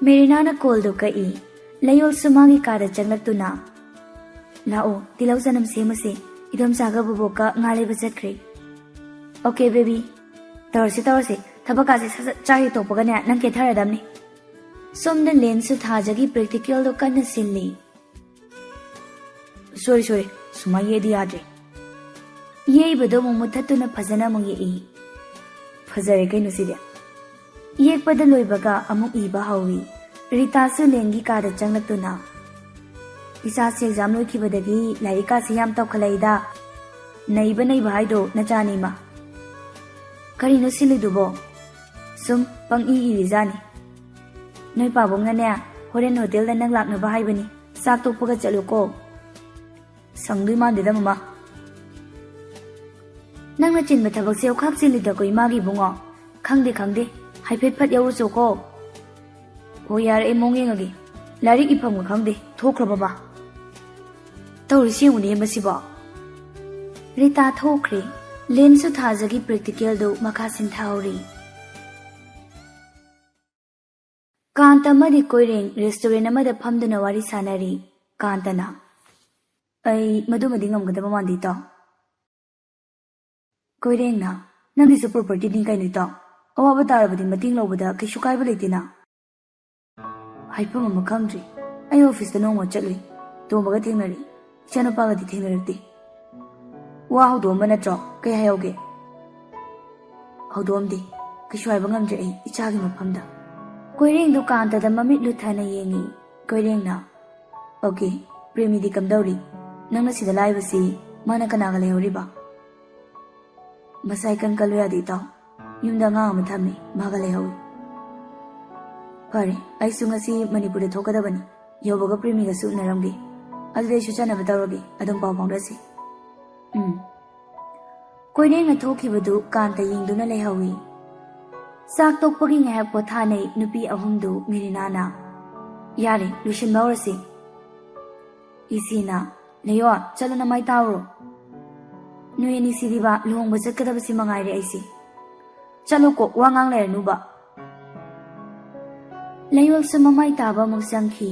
ꯃꯦꯔꯤꯅꯥꯅ ꯀꯣꯜꯗꯨ ꯀꯛꯏ꯫ ꯂꯌꯣꯜꯁꯨ ꯃꯥꯒꯤ ꯀꯥꯗ ꯆꯪꯂꯛꯇꯨꯅ, "ꯂꯥꯛꯑꯣ, ꯇꯤꯜꯍꯧ ꯆꯅꯝ ꯁꯦꯝꯃꯁꯦ, ꯏꯗꯣꯝꯆꯥꯒ ꯕꯣꯕꯣꯛꯀ ꯉꯥ ꯂꯩꯕ ꯆꯠꯈ꯭ꯔꯦ꯫" "ꯑꯣꯀꯦ ꯕꯦꯕꯤ, ꯇꯧꯔꯁꯤ ꯇꯧꯔꯁꯤ, ꯊꯕꯛꯀꯥꯁꯦ ꯁꯠ ꯁꯠ ꯆꯥ ꯍꯦꯛ ꯇꯣꯛꯄꯒꯅꯦ ꯅꯪ ꯀꯦꯊꯔꯗꯝꯅꯤ꯫" ꯁꯣꯝꯗ ꯂꯦꯟꯁꯨ ꯊꯥꯖꯒꯤ ꯄ꯭ꯔꯦꯛꯇꯤꯀꯦꯜꯗꯣ ꯀꯟꯅ ꯁꯤꯜꯂꯤ꯫ "ꯁꯣꯔꯤ ꯁꯣꯔꯤ, ꯁꯨꯃꯥꯏ ꯌꯦꯛꯑꯗꯤ ꯌꯥꯗ꯭ꯔꯦ꯫" ꯌꯩꯕꯗꯣ ꯑꯃꯨꯛ ꯃꯨꯠꯊꯠꯇꯨꯅ ꯐꯖꯅ ꯑꯃꯨꯛ ꯌꯦꯛꯏ꯫ "ꯐꯖꯔꯦ ꯀꯩꯅꯣ ꯁꯤꯗꯤ꯫" ꯌꯦꯛꯄꯗ ꯂꯣꯏꯕꯒ ꯑꯃꯨꯛ ꯏꯕ ꯍꯧꯏ꯫ ꯔꯤꯇꯥꯁꯨ ꯂꯦꯟꯒꯤ ꯀꯥꯗ ꯆꯪꯂꯛꯇꯨꯅ, "ꯏꯆꯥꯁꯤ ꯑꯦꯛꯖꯥꯝ ꯂꯣꯏꯈꯤꯕꯗꯒꯤ ꯂꯥꯏꯔꯤꯛꯀꯥꯁꯤ ꯌꯥꯝ ꯇꯧꯈꯠꯂꯛꯏꯗ꯫ ꯅꯩꯕ ꯅꯩꯕ ꯍꯥꯏꯗꯣ ꯅꯆꯥꯅꯤꯃ꯫" "ꯀꯔꯤꯅꯣ ꯁꯤꯜꯂꯤꯗꯨꯕꯣ?" "ꯁꯨꯝ ꯄꯪꯏ ꯏꯔꯤꯖꯥꯠꯅꯤ꯫" "ꯅꯣꯏ ꯄꯥꯕꯨꯡꯅꯅꯦ, ꯍꯣꯔꯦꯟ ꯍꯣꯇꯦꯜꯗ ꯅꯪ ꯂꯥꯛꯅꯕ ꯍꯥꯏꯕꯅꯤ, ꯆꯥꯛ ꯇꯣꯛꯄꯒ ꯆꯠꯂꯨꯀꯣ꯫" "ꯁꯪꯗꯣꯏ ꯃꯥꯟꯗꯦꯗ ꯃꯃꯥ꯫" "ꯅꯪꯅ ꯆꯤꯟꯕ ꯊꯕꯛꯁꯦ ꯑꯣꯈꯥꯛ ꯆꯤꯜꯂꯤꯗꯀꯣ ꯏꯃꯥꯒꯤ ꯏꯕꯨꯡꯉꯣ꯫ ꯈꯪꯗꯦ ꯈꯪꯗꯦ, ꯍꯥꯏꯐꯦꯠ ꯐꯠ ꯌꯧꯔꯨꯆꯣꯀꯣ꯫" "ꯍꯣꯏ ꯌꯥꯔꯦ, ꯑꯩ ꯃꯑꯣꯡ ꯌꯦꯡꯉꯒꯦ꯫ ꯂꯥꯏꯔꯤꯛ ꯏꯐꯝꯒ ꯈꯪꯗꯦ, ꯊꯣꯛꯈ꯭ꯔꯕ ꯃꯥ?" "ꯇꯧꯔꯤꯁꯤ ꯌꯦꯡꯉꯨꯅꯦ ꯃꯁꯤꯕꯣ꯫" ꯔꯤꯇꯥ ꯊꯣꯛꯈ꯭ꯔꯦ꯫ ꯂꯦꯟꯁꯨ ꯊꯥꯖꯒꯤ ꯄ꯭ꯔꯦꯛꯇꯤꯀꯦꯜꯗꯨ ꯃꯈꯥ ꯁꯤꯟꯊꯍꯧꯔꯤ꯫ ꯀꯥꯟꯇ ꯑꯃꯗꯤ ꯀꯣꯏꯔꯦꯡ ꯔꯦꯁꯇꯨꯔꯦꯟ ꯑꯃꯗ ꯐꯝꯗꯨꯅ ꯋꯥꯔꯤ ꯁꯥꯟꯅꯔꯤ꯫ ꯀꯥꯟꯇꯅ, "ꯑꯩ ꯃꯗꯨꯃꯗꯤ ꯉꯝꯒꯗꯕ ꯃꯥꯟꯗꯦ ꯏꯇꯥꯎ꯫" ꯀꯣꯏꯔꯦꯡꯅ, "ꯅꯪꯒꯤꯁꯨ ꯄ꯭ꯔꯣꯄꯔꯇꯤꯅꯤ ꯀꯩꯅꯣ ꯏꯇꯥꯎ꯫ ꯑꯋꯥꯕ ꯇꯥꯔꯕꯗꯤ ꯃꯇꯦꯡ ꯂꯧꯕꯗ ꯀꯩꯁꯨ ꯀꯥꯏꯕ ꯂꯩꯇꯦꯅ꯫" "ꯍꯥꯏꯐꯝ ꯑꯃ ꯈꯪꯗ꯭ꯔꯤ꯫ ꯑꯩ ꯑꯣꯐꯤꯁꯇ ꯅꯣꯡꯃ ꯆꯠꯂꯨꯏ꯫ ꯇꯣꯝꯕꯒ ꯊꯦꯡꯅꯔꯤ꯫ ꯏꯆꯥꯅꯨꯄꯥꯒꯗꯤ ꯊꯦꯡꯅꯔꯛꯇꯦ꯫" "ꯋꯥ ꯍꯧꯗꯣꯛꯑꯝꯕ ꯅꯠꯇ꯭ꯔꯣ? ꯀꯩ ꯍꯥꯏꯍꯧꯒꯦ?" "ꯍꯧꯗꯣꯛꯑꯝꯗꯦ꯫ ꯀꯩꯁꯨ ꯍꯥꯏꯕ ꯉꯝꯗ꯭ꯔꯦ ꯑꯩ ꯏꯆꯥꯒꯤ ꯃꯐꯝꯗ꯫" ꯀꯣꯏꯔꯦꯡꯗꯨ ꯀꯥꯟꯇꯗ ꯃꯃꯤꯠ ꯂꯨꯊꯅ ꯌꯦꯡꯉꯤ꯫ ꯀꯣꯏꯔꯦꯡꯅ, "ꯑꯣꯀꯦ, ꯄ꯭ꯔꯦꯃꯤꯗꯤ ꯀꯝꯗꯧꯔꯤ? ꯅꯪꯅ ꯁꯤꯗ ꯂꯥꯛꯏꯕꯁꯤ ꯃꯥꯅ ꯀꯅꯥꯒ ꯂꯩꯍꯧꯔꯤꯕ?" "ꯃꯁꯥ ꯏꯀꯟ ꯀꯜꯂꯨ ꯌꯥꯗꯦ ꯏꯇꯥꯎ꯫ ꯌꯨꯝꯗ ꯑꯉꯥꯡ ꯑꯃ ꯊꯝꯃꯤ, ꯃꯥꯒ ꯂꯩꯍꯧꯏ꯫" "ꯐꯔꯦ, ꯑꯩꯁꯨ ꯉꯁꯤ ꯃꯅꯤꯄꯨꯔꯗ ꯊꯣꯛꯀꯗꯕꯅꯤ꯫ ꯌꯧꯕꯒ ꯄ꯭ꯔꯦꯃꯤꯒꯁꯨ ꯎꯅꯔꯝꯒꯦ꯫ ꯑꯗꯨꯗꯤ ꯑꯩꯁꯨ ꯆꯠꯅꯕ ꯇꯧꯔꯒꯦ, ꯑꯗꯨꯝ ꯄꯥꯎ ꯐꯥꯎꯅꯁꯤ꯫" "ꯎꯝ꯫" ꯀꯣꯏꯔꯦꯡꯅ ꯊꯣꯛꯈꯤꯕꯗꯨ ꯀꯥꯟꯇ ꯌꯦꯡꯗꯨꯅ ꯂꯩꯍꯧꯏ꯫ ꯆꯥꯛ ꯇꯣꯛꯄꯒꯤ ꯉꯥꯏꯍꯥꯛ ꯄꯣꯊꯥꯅꯩ ꯅꯨꯄꯤ ꯑꯍꯨꯝꯗꯨ ꯃꯤꯔꯤꯅꯥꯅ꯫ ꯌꯥꯔꯦ, ꯂꯣꯏꯁꯤꯟꯕ ꯍꯧꯔꯁꯤ꯫ ꯏꯁꯤꯅ, "ꯂꯩꯌꯣ, ꯆꯠꯂꯣ, ꯅꯃꯥꯏ ꯇꯥꯔꯨꯔꯣ꯫ ꯅꯣꯏ ꯑꯅꯤ ꯁꯤꯗꯤꯕ ꯂꯨꯍꯣꯡꯕ ꯆꯠꯀꯗꯕꯁꯤ ꯃꯉꯥꯏꯔꯦ ꯑꯩꯁꯦ꯫ ꯆꯠꯂꯣꯀꯣ, ꯋꯥ ꯉꯥꯡ ꯂꯩꯔꯅꯨꯕ꯫" ꯂꯩꯌꯣꯜꯁꯨ ꯃꯃꯥꯏ ꯇꯥꯕ ꯑꯃꯨꯛ ꯆꯪꯈꯤ꯫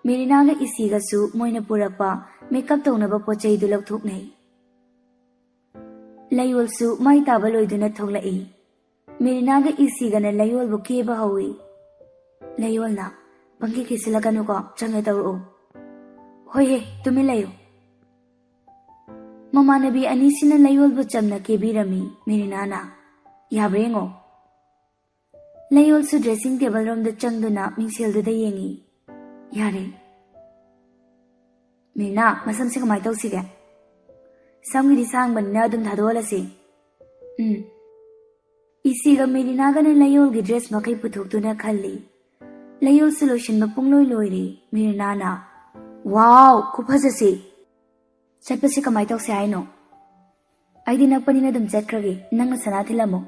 ꯃꯦꯔꯤꯅꯥꯒ ꯏꯁꯤꯒꯁꯨ ꯃꯣꯏꯅ ꯄꯨꯔꯛꯄ ꯃꯦꯀꯞ ꯇꯧꯅꯕ ꯄꯣꯠ ꯆꯩꯗꯨ ꯂꯧꯊꯣꯛꯅꯩ꯫ ꯂꯩꯌꯣꯜꯁꯨ ꯃꯥꯏ ꯇꯥꯕ ꯂꯣꯏꯗꯨꯅ ꯊꯣꯛꯂꯛꯏ꯫ ꯃꯦꯔꯤꯅꯥꯒ ꯏꯁꯤꯒꯅ ꯂꯩꯌꯣꯜꯕꯨ ꯀꯦꯕ ꯍꯧꯏ꯫ ꯂꯩꯌꯣꯜꯅ, "ꯄꯪꯀꯦ ꯀꯦꯁꯤꯜꯂꯛꯀꯅꯨꯀꯣ, ꯆꯝꯅ ꯇꯧꯔꯛꯎ꯫" "ꯍꯣꯏꯍꯦ, ꯇꯨꯃꯤꯟ ꯂꯩꯌꯨ꯫" ꯃꯃꯥꯟꯅꯕꯤ ꯑꯅꯤꯁꯤꯅ ꯂꯩꯌꯣꯜꯕꯨ ꯆꯝꯅ ꯀꯦꯕꯤꯔꯝꯃꯤ꯫ ꯃꯦꯔꯤꯅꯥꯅ, "ꯌꯥꯕ꯭ꯔꯥ ꯌꯦꯡꯉꯣ꯫" ꯂꯩꯌꯣꯜꯁꯨ dressing table ꯔꯣꯝꯗ ꯆꯪꯗꯨꯅ ꯃꯤꯡꯁꯦꯜꯗꯨꯗ ꯌꯦꯡꯉꯤ꯫ "ꯌꯥꯔꯦ꯫" "ꯃꯦꯔꯤꯅꯥ, ꯃꯁꯝꯁꯦ ꯀꯃꯥꯏꯅ ꯇꯧꯁꯤꯒꯦ?" "ꯁꯝꯒꯤꯗꯤ ꯁꯥꯡꯕꯅꯤꯅ ꯑꯗꯨꯝ ꯊꯥꯗꯣꯛꯍꯜꯂꯁꯤ꯫" "ꯎꯝ꯫" ꯏꯁꯤꯒ ꯃꯦꯔꯤꯅꯥꯒꯅ ꯂꯩꯌꯣꯜꯒꯤ dress ꯃꯈꯩ ꯄꯨꯊꯣꯛꯇꯨꯅ ꯈꯜꯂꯤ꯫ ꯂꯩꯌꯣꯜꯁꯨ ꯂꯣꯏꯁꯤꯟꯕ ꯄꯨꯡꯂꯣꯏ ꯂꯣꯏꯔꯦ꯫ ꯃꯦꯔꯤꯅꯥꯅ, "ꯋꯥꯎ, ꯈꯨꯐꯖꯁꯤ!" "ꯆꯠꯄꯁꯤ ꯀꯃꯥꯏ ꯇꯧꯁꯦ ꯍꯥꯏꯅꯣ?" "ꯑꯩꯗꯤ ꯅꯛꯄꯅꯤꯅ ꯑꯗꯨꯝ ꯆꯠꯈ꯭ꯔꯒꯦ, ꯅꯪꯅ ꯁꯅꯥ ꯊꯤꯜꯂꯝꯃꯣ꯫"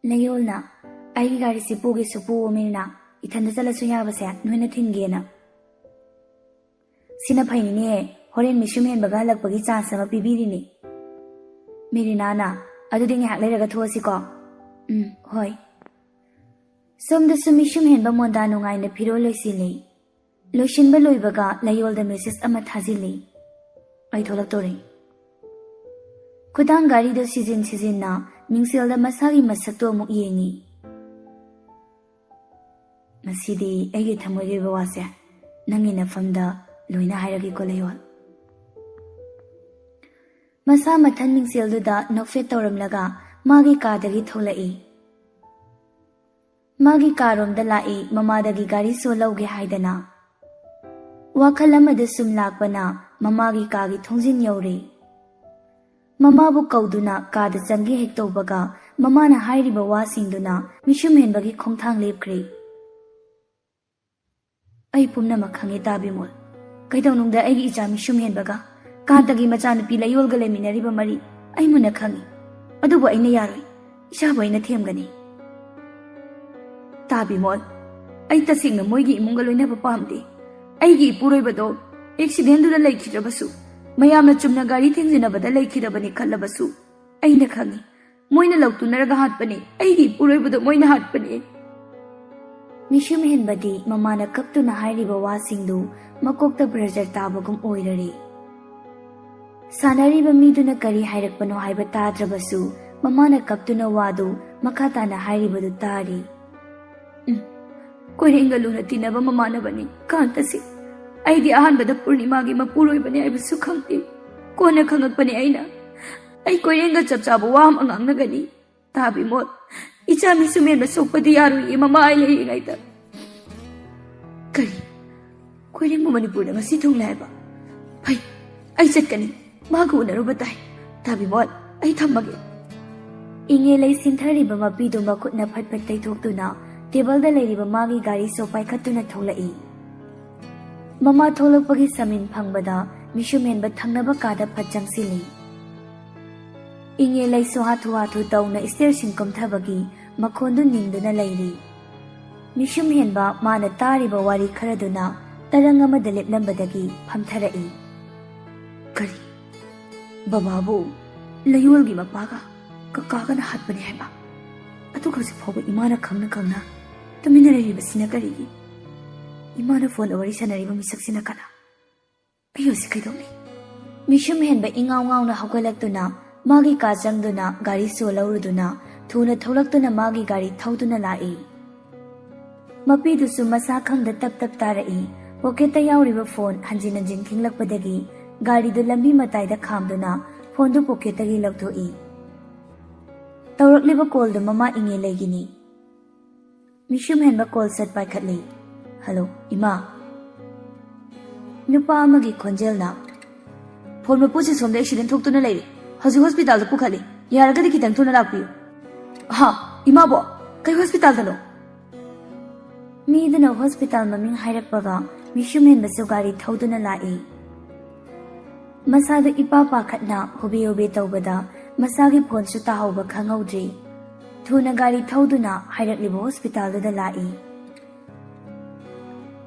ꯂꯩꯌꯣꯜꯅ, "ꯑꯩꯒꯤ ꯒꯥꯔꯤꯁꯤ ꯄꯨꯒꯦꯁꯨ ꯄꯨꯑꯣ ꯃꯦꯔꯤꯅꯥ, ꯏꯊꯟꯗ ꯆꯠꯂꯁꯨ ꯌꯥꯕꯁꯦ ꯅꯣꯏꯅ ꯊꯤꯟꯒꯦꯅ꯫" "ꯁꯤꯅ ꯐꯩꯅꯤꯅꯦ, ꯍꯣꯔꯦꯟ ꯃꯤꯁꯨꯝ ꯍꯦꯟꯕꯒ ꯍꯜꯂꯛꯄꯒꯤ chance ꯑꯃ ꯄꯤꯕꯤꯔꯤꯅꯦ꯫" ꯃꯦꯔꯤꯅꯥꯅ, "ꯑꯗꯨꯗꯤ ꯉꯥꯏꯍꯥꯛ ꯂꯩꯔꯒ ꯊꯣꯛꯑꯁꯤꯀꯣ?" "ꯎꯝ, ꯍꯣꯏ꯫" ꯁꯣꯝꯗꯁꯨ ꯃꯤꯁꯨꯝ ꯍꯦꯟꯕ ꯃꯣꯟꯗꯥ ꯅꯨꯡꯉꯥꯏꯅ ꯐꯤꯔꯣꯜ ꯂꯣꯏꯁꯤꯜꯂꯤ꯫ ꯂꯣꯏꯁꯤꯟꯕ ꯂꯣꯏꯕꯒ ꯂꯩꯌꯣꯜꯗ message ꯑꯃ ꯊꯥꯖꯤꯜꯂꯤ, "ꯑꯩ ꯊꯣꯛꯂꯛꯇꯣꯔꯦ꯫" ꯈꯨꯗꯥꯡ ꯘꯥꯔꯤꯗꯨ ꯁꯤꯖꯤꯟ ꯁꯤꯖꯤꯟꯅ ꯃꯤꯡꯁꯦꯜꯗ ꯃꯁꯥꯒꯤ ꯃꯁꯛꯇꯨ ꯑꯃꯨꯛ ꯌꯦꯡꯉꯤ꯫ "ꯉꯁꯤꯗꯤ ꯑꯩꯒꯤ ꯊꯃꯣꯏꯒꯤ ꯑꯣꯏꯕ ꯋꯥꯁꯦ ꯅꯪꯒꯤ ꯅꯐꯝꯗ ꯂꯣꯏꯅ ꯍꯥꯏꯔꯒꯦꯀꯣ ꯂꯩꯌꯣꯜ꯫" ꯃꯁꯥ ꯃꯊꯟ ꯃꯤꯡꯁꯦꯜꯗꯨꯗ ꯅꯣꯛꯐꯦꯠ ꯇꯧꯔꯝꯂꯒ ꯃꯥꯒꯤ ꯀꯥꯗꯒꯤ ꯊꯣꯛꯂꯛꯏ꯫ ꯃꯥꯒꯤ ꯀꯥꯔꯣꯝꯗ ꯂꯥꯛꯏ, ꯃꯃꯥꯗꯒꯤ ꯒꯥꯔꯤ ꯁꯣ ꯂꯧꯒꯦ ꯍꯥꯏꯗꯅ꯫ ꯋꯥꯈꯜ ꯑꯃꯗ ꯁꯨꯝ ꯂꯥꯛꯄꯅ ꯃꯃꯥꯒꯤ ꯀꯥꯒꯤ ꯊꯣꯡꯖꯤꯟ ꯌꯧꯔꯦ꯫ ꯃꯃꯥꯕꯨ ꯀꯧꯗꯨꯅ ꯀꯥꯗ ꯆꯪꯒꯦ ꯍꯦꯛ ꯇꯧꯕꯒ, ꯃꯃꯥꯅ ꯍꯥꯏꯔꯤꯕ ꯋꯥꯁꯤꯡꯗꯨꯅ ꯃꯤꯁꯨꯝ ꯍꯦꯟꯕꯒꯤ ꯈꯣꯡꯊꯥꯡ ꯂꯦꯞꯈ꯭ꯔꯦ꯫ "ꯑꯩ ꯄꯨꯝꯅꯃꯛ ꯈꯪꯉꯦ ꯇꯥꯕꯤꯃꯣꯜ꯫ ꯀꯩꯗꯧꯅꯨꯡꯗ ꯑꯩꯒꯤ ꯏꯆꯥ ꯃꯤꯁꯨꯝ ꯍꯦꯟꯕꯒ ꯀꯥꯟꯇꯒꯤ ꯃꯆꯥꯅꯨꯄꯤ ꯂꯩꯌꯣꯜꯒ ꯂꯩꯃꯤꯟꯅꯔꯤꯕ ꯃꯔꯤ ꯑꯩ ꯃꯨꯟꯅ ꯈꯪꯉꯤ꯫ ꯑꯗꯨꯕꯨ ꯑꯩꯅ ꯌꯥꯔꯣꯏ꯫ ꯏꯆꯥꯕꯨ ꯑꯩꯅ ꯊꯦꯝꯒꯅꯤ꯫" "ꯇꯥꯕꯤꯃꯣꯜ, ꯑꯩ ꯇꯁꯦꯡꯅ ꯃꯣꯏꯒꯤ ꯏꯃꯨꯡꯒ ꯂꯣꯏꯅꯕ ꯄꯥꯝꯗꯦ꯫ ꯑꯩꯒꯤ ꯏꯄꯨꯔꯣꯏꯕꯗꯣ ꯑꯦꯛꯁꯤꯗꯦꯟꯗꯨꯗ ꯂꯩꯈꯤꯗ꯭ꯔꯕꯁꯨ, ꯃꯌꯥꯝꯅ ꯆꯨꯝꯅ ꯒꯥꯔꯤ ꯊꯦꯡꯖꯤꯟꯅꯕꯗ ꯂꯩꯈꯤꯗ꯭ꯔꯕꯅꯤ ꯈꯜꯂꯕꯁꯨ, ꯑꯩꯅ ꯈꯪꯏ, ꯃꯣꯏꯅ ꯂꯧꯇꯨꯅꯔꯒ ꯍꯥꯠꯄꯅꯤ꯫ ꯑꯩꯒꯤ ꯏꯄꯨꯔꯣꯏꯕꯗꯣ ꯃꯣꯏꯅ ꯍꯥꯠꯄꯅꯤ꯫ ꯃꯤꯁꯨꯝ ꯍꯦꯟꯕꯗꯤ ꯃꯃꯥꯅ ꯀꯞꯇꯨꯅ ꯍꯥꯏꯔꯤꯕ ꯋꯥꯁꯤꯡꯗꯨ ꯃꯀꯣꯛꯇ ꯄ꯭ꯔꯦꯖꯔ ꯇꯥꯕꯒꯨꯝ ꯑꯣꯏꯔꯔꯦ꯫ ꯁꯥꯟꯅꯔꯤꯕ ꯃꯤꯗꯨꯅ ꯀꯔꯤ ꯍꯥꯏꯔꯛꯄꯅꯣ ꯍꯥꯏꯕ ꯇꯥꯗ꯭ꯔꯕꯁꯨ, ꯃꯃꯥꯅ ꯀꯞꯇꯨꯅ ꯋꯥꯗꯨ ꯃꯈꯥ ꯇꯥꯅ ꯍꯥꯏꯔꯤꯕꯗꯨ ꯇꯥꯔꯤ꯫ "ꯎꯝ, ꯀꯣꯏꯔꯦꯡꯒ ꯂꯨꯅ ꯇꯤꯟꯅꯕ ꯃꯃꯥꯟꯅꯕꯅꯤ ꯀꯥꯟꯇꯁꯤ꯫ ꯑꯩꯗꯤ ꯑꯍꯥꯟꯕꯗ ꯄꯨꯔꯅꯤꯃꯥꯒꯤ ꯃꯄꯨꯔꯣꯏꯕꯅꯤ ꯍꯥꯏꯕꯁꯨ ꯈꯪꯗꯦ꯫ ꯀꯣꯟꯅ ꯈꯪꯉꯛꯄꯅꯤ ꯑꯩꯅ꯫ ꯑꯩ ꯀꯣꯏꯔꯦꯡꯒ ꯆꯞ ꯆꯥꯕ ꯋꯥ ꯑꯃ ꯉꯥꯡꯅꯒꯅꯤ꯫ ꯇꯥꯕꯤꯃꯣꯜ, ꯏꯆꯥ ꯃꯤꯁꯨꯝ ꯍꯦꯟꯕ ꯁꯣꯛꯄꯗꯤ ꯌꯥꯔꯣꯏꯌꯦ ꯃꯃꯥ ꯑꯩ ꯂꯩꯔꯤꯉꯩꯗ꯫" "ꯀꯔꯤ? ꯀꯣꯏꯔꯦꯡꯕꯨ ꯃꯅꯤꯄꯨꯔꯗ ꯉꯁꯤ ꯊꯨꯡꯂꯦ ꯍꯥꯏꯕ? ꯐꯩ, ꯑꯩ ꯆꯠꯀꯅꯤ꯫ ꯃꯥꯒ ꯎꯅꯔꯨꯕ ꯇꯥꯏ꯫ ꯇꯥꯕꯤꯃꯣꯜ, ꯑꯩ ꯊꯝꯃꯒꯦ꯫" ꯏꯉꯦꯂꯩ ꯁꯤꯟꯊꯔꯤꯕ ꯃꯄꯤꯗꯨ ꯃꯈꯨꯠꯅ ꯐꯠ ꯐꯠ ꯇꯩꯊꯣꯛꯇꯨꯅ ꯇꯦꯕꯜꯗ ꯂꯩꯔꯤꯕ ꯃꯥꯒꯤ ꯒꯥꯔꯤ ꯁꯣ ꯄꯥꯏꯈꯠꯇꯨꯅ ꯊꯣꯛꯂꯛꯏ꯫ ꯃꯃꯥ ꯊꯣꯛꯂꯛꯄꯒꯤ ꯁꯃꯤꯟ ꯐꯪꯕꯗ ꯃꯤꯁꯨꯝ ꯍꯦꯟꯕ ꯊꯪꯅꯕ ꯀꯥꯗ ꯐꯠ ꯆꯪꯁꯤꯜꯂꯤ꯫ ꯏꯉꯦꯂꯩꯁꯨ ꯍꯥꯊꯨ ꯍꯥꯊꯨ ꯇꯧꯅ ꯏꯁꯇꯤꯌꯔꯁꯤꯡ ꯀꯨꯝꯊꯕꯒꯤ ꯃꯈꯣꯟꯗꯨ ꯅꯤꯟꯗꯨꯅ ꯂꯩꯔꯤ꯫ ꯃꯤꯁꯨꯝ ꯍꯦꯟꯕ ꯃꯥꯅ ꯇꯥꯔꯤꯕ ꯋꯥꯔꯤ ꯈꯔꯗꯨꯅ ꯇꯔꯪ ꯑꯃꯗ ꯂꯦꯞꯂꯝꯕꯗꯒꯤ ꯐꯝꯊꯔꯛꯏ꯫ "ꯀꯔꯤ? ꯕꯕꯥꯕꯨ ꯂꯌꯣꯜꯒꯤ ꯃꯄꯥꯒ ꯀꯀꯥꯒꯅ ꯍꯥꯠꯄꯅꯤ ꯍꯥꯏꯕ? ꯑꯗꯨꯒ ꯍꯧꯖꯤꯛ ꯐꯥꯎꯕ ꯏꯃꯥꯅ ꯈꯪꯅ ꯈꯪꯅ ꯇꯨꯃꯤꯟꯅ ꯂꯩꯔꯤꯕꯁꯤꯅ ꯀꯔꯤꯒꯤ? ꯏꯃꯥꯅ ꯐꯣꯟꯗ ꯋꯥꯔꯤ ꯁꯥꯟꯅꯔꯤꯕ ꯃꯤꯁꯛꯁꯤꯅ ꯀꯅꯥ? ꯑꯩ ꯍꯧꯖꯤꯛ ꯀꯩꯗꯧꯅꯤ?" ꯃꯤꯁꯨꯝ ꯍꯦꯟꯕ ꯏꯉꯥꯎ ꯉꯥꯎꯅ ꯍꯧꯒꯠꯂꯛꯇꯨꯅ ꯃꯥꯒꯤ ꯀꯥ ꯆꯪꯗꯨꯅ ꯒꯥꯔꯤ ꯁꯣ ꯂꯧꯔꯨꯗꯨꯅ ꯊꯨꯅ ꯊꯣꯛꯂꯛꯇꯨꯅ ꯃꯥꯒꯤ ꯒꯥꯔꯤ ꯊꯧꯗꯨꯅ ꯂꯥꯛꯏ꯫ ꯃꯄꯤꯗꯨꯁꯨ ꯃꯁꯥ ꯈꯪꯗ ꯇꯞ ꯇꯞ ꯇꯥꯔꯛꯏ꯫ ꯄꯣꯀꯦꯠꯇ ꯌꯥꯎꯔꯤꯕ ꯐꯣꯟ ꯍꯟꯖꯤꯟ ꯍꯟꯖꯤꯟ ꯈꯤꯡꯂꯛꯄꯗꯒꯤ ꯒꯥꯔꯤꯗꯨ ꯂꯝꯕꯤ ꯃꯇꯥꯏꯗ ꯈꯥꯝꯗꯨꯅ ꯐꯣꯟꯗꯨ ꯄꯣꯀꯦꯠꯇꯒꯤ ꯂꯧꯊꯣꯛꯏ꯫ ꯇꯧꯔꯛꯂꯤꯕ ꯀꯣꯜꯗꯨ ꯃꯃꯥ ꯏꯉꯦꯂꯩꯒꯤꯅꯤ꯫ ꯃꯤꯁꯨꯝ ꯍꯦꯟꯕ ꯀꯣꯜ ꯁꯠ ꯄꯥꯏꯈꯠꯂꯤ꯫ "ꯍꯜꯂꯣ, ꯏꯃꯥ꯫" ꯅꯨꯄꯥ ꯑꯃꯒꯤ ꯈꯣꯟꯖꯦꯜꯅ, "ꯐꯣꯟ ꯃꯄꯨꯁꯦ ꯁꯣꯝꯗ ꯑꯦꯛꯁꯤꯗꯦꯟ ꯊꯣꯛꯇꯨꯅ ꯂꯩꯔꯦ꯫ ꯍꯧꯖꯤꯛ ꯍꯣꯁꯄꯤꯇꯥꯜꯗ ꯄꯨꯈꯠꯂꯤ꯫ ꯌꯥꯔꯒꯗꯤ ꯈꯤꯇꯪ ꯊꯨꯅ ꯂꯥꯛꯄꯤꯌꯨ꯫" "ꯍꯥ? ꯏꯃꯥꯕꯣ? ꯀꯩ ꯍꯣꯁꯄꯤꯇꯥꯜꯗꯅꯣ?" ꯃꯤꯗꯨꯅ ꯍꯣꯁꯄꯤꯇꯥꯜ ꯃꯃꯤꯡ ꯍꯥꯏꯔꯛꯄꯒ ꯃꯤꯁꯨꯝ ꯍꯦꯟꯕꯁꯨ ꯒꯥꯔꯤ ꯊꯧꯗꯨꯅ ꯂꯥꯛꯏ꯫ ꯃꯁꯥꯗꯨ ꯏꯄꯥ ꯄꯥꯈꯠꯅ ꯍꯣꯕꯦ ꯍꯣꯕꯦ ꯇꯧꯕꯗ ꯃꯁꯥꯒꯤ ꯐꯣꯟꯁꯨ ꯇꯥꯍꯧꯕ ꯈꯪꯍꯧꯗ꯭ꯔꯤ꯫ ꯊꯨꯅ ꯒꯥꯔꯤ ꯊꯧꯗꯨꯅ ꯍꯥꯏꯔꯛꯂꯤꯕ ꯍꯣꯁꯄꯤꯇꯥꯜꯗꯨꯗ ꯂꯥꯛꯏ꯫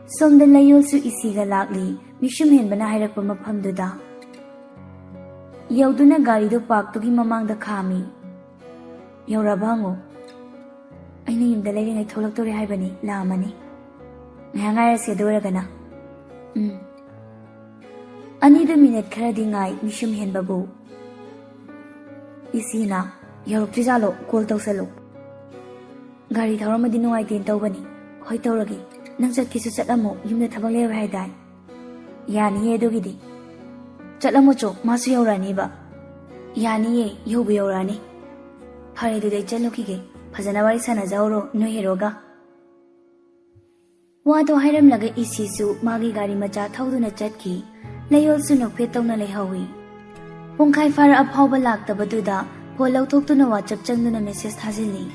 ꯁꯣꯝꯗ ꯂꯩꯌꯣꯜꯁꯨ ꯏꯁꯤꯒ ꯂꯥꯛꯂꯤ꯫ ꯃꯤꯁꯨꯝ ꯍꯦꯟꯕꯅ ꯍꯥꯏꯔꯛꯄ ꯃꯐꯝꯗꯨꯗ ꯌꯧꯗꯨꯅ ꯒꯥꯔꯤꯗꯨ ꯄꯥꯔꯛꯇꯨꯒꯤ ꯃꯃꯥꯡꯗ ꯈꯥꯝꯃꯤ꯫ "ꯌꯧꯔꯛꯑꯕ ꯍꯪꯉꯨ?" "ꯑꯩꯅ ꯌꯨꯝꯗ ꯂꯩꯔꯤꯉꯩ ꯊꯣꯛꯂꯛꯇꯣꯔꯦ ꯍꯥꯏꯕꯅꯤ, ꯂꯥꯛꯑꯝꯃꯅꯤ꯫ ꯉꯥꯏꯍꯥꯛ ꯉꯥꯏꯔꯁꯦ ꯑꯗꯨ ꯑꯣꯏꯔꯒꯅ꯫" "ꯎꯝ꯫" ꯑꯅꯤꯗꯨ ꯃꯤꯅꯠ ꯈꯔꯗꯤ ꯉꯥꯏ ꯃꯤꯁꯨꯝ ꯍꯦꯟꯕꯕꯨ꯫ ꯏꯁꯤꯅ, "ꯌꯧꯔꯛꯇ꯭ꯔꯤꯖꯥꯠꯂꯣ? ꯀꯣꯜ ꯇꯧꯁꯜꯂꯨ꯫" "ꯒꯥꯔꯤ ꯊꯧꯔꯝꯃꯗꯤ ꯅꯨꯡꯉꯥꯏꯇꯦꯅ ꯇꯧꯕꯅꯤ꯫ ꯍꯣꯏ ꯇꯧꯔꯒꯦ꯫ ꯅꯪ ꯆꯠꯀꯦꯁꯨ ꯆꯠꯂꯝꯃꯣ, ꯌꯨꯝꯗ ꯊꯕꯛ ꯂꯩꯔꯣꯏ ꯍꯥꯏꯗꯥꯏ?" "ꯌꯥꯅꯤꯌꯦ ꯑꯗꯨꯒꯤꯗꯤ꯫ ꯆꯠꯂꯝꯃꯣ ꯆꯣ, ꯃꯥꯁꯨ ꯌꯧꯔꯛꯑꯅꯤꯕ꯫" "ꯌꯥꯅꯤꯌꯦ, ꯌꯧꯕ ꯌꯧꯔꯛꯑꯅꯤ꯫" "ꯐꯔꯦ ꯑꯗꯨꯗꯤ ꯑꯩ ꯆꯠꯂꯨꯈꯤꯒꯦ꯫ ꯐꯖꯅ ꯋꯥꯔꯤ ꯁꯥꯟꯅꯖꯍꯧꯔꯣ ꯅꯣꯏ ꯍꯦꯔꯣꯒ꯫" ꯋꯥꯗꯣ ꯍꯥꯏꯔꯝꯂꯒ ꯏꯁꯤꯁꯨ ꯃꯥꯒꯤ ꯒꯥꯔꯤ ꯃꯆꯥ ꯊꯧꯗꯨꯅ ꯆꯠꯈꯤ꯫ ꯂꯩꯌꯣꯜꯁꯨ ꯅꯣꯛꯐꯦꯠ ꯇꯧꯅ ꯂꯩꯍꯧꯏ꯫ ꯄꯨꯡꯈꯥꯏ ꯐꯥꯔꯛꯑ ꯐꯥꯎꯕ ꯂꯥꯛꯇꯕꯗꯨꯗ ꯐꯣꯟ ꯂꯧꯊꯣꯛꯇꯨꯅ WhatsApp ꯆꯪꯗꯨꯅ ꯃꯦꯁꯦꯖ ꯊꯥꯖꯤꯜꯂꯤ꯫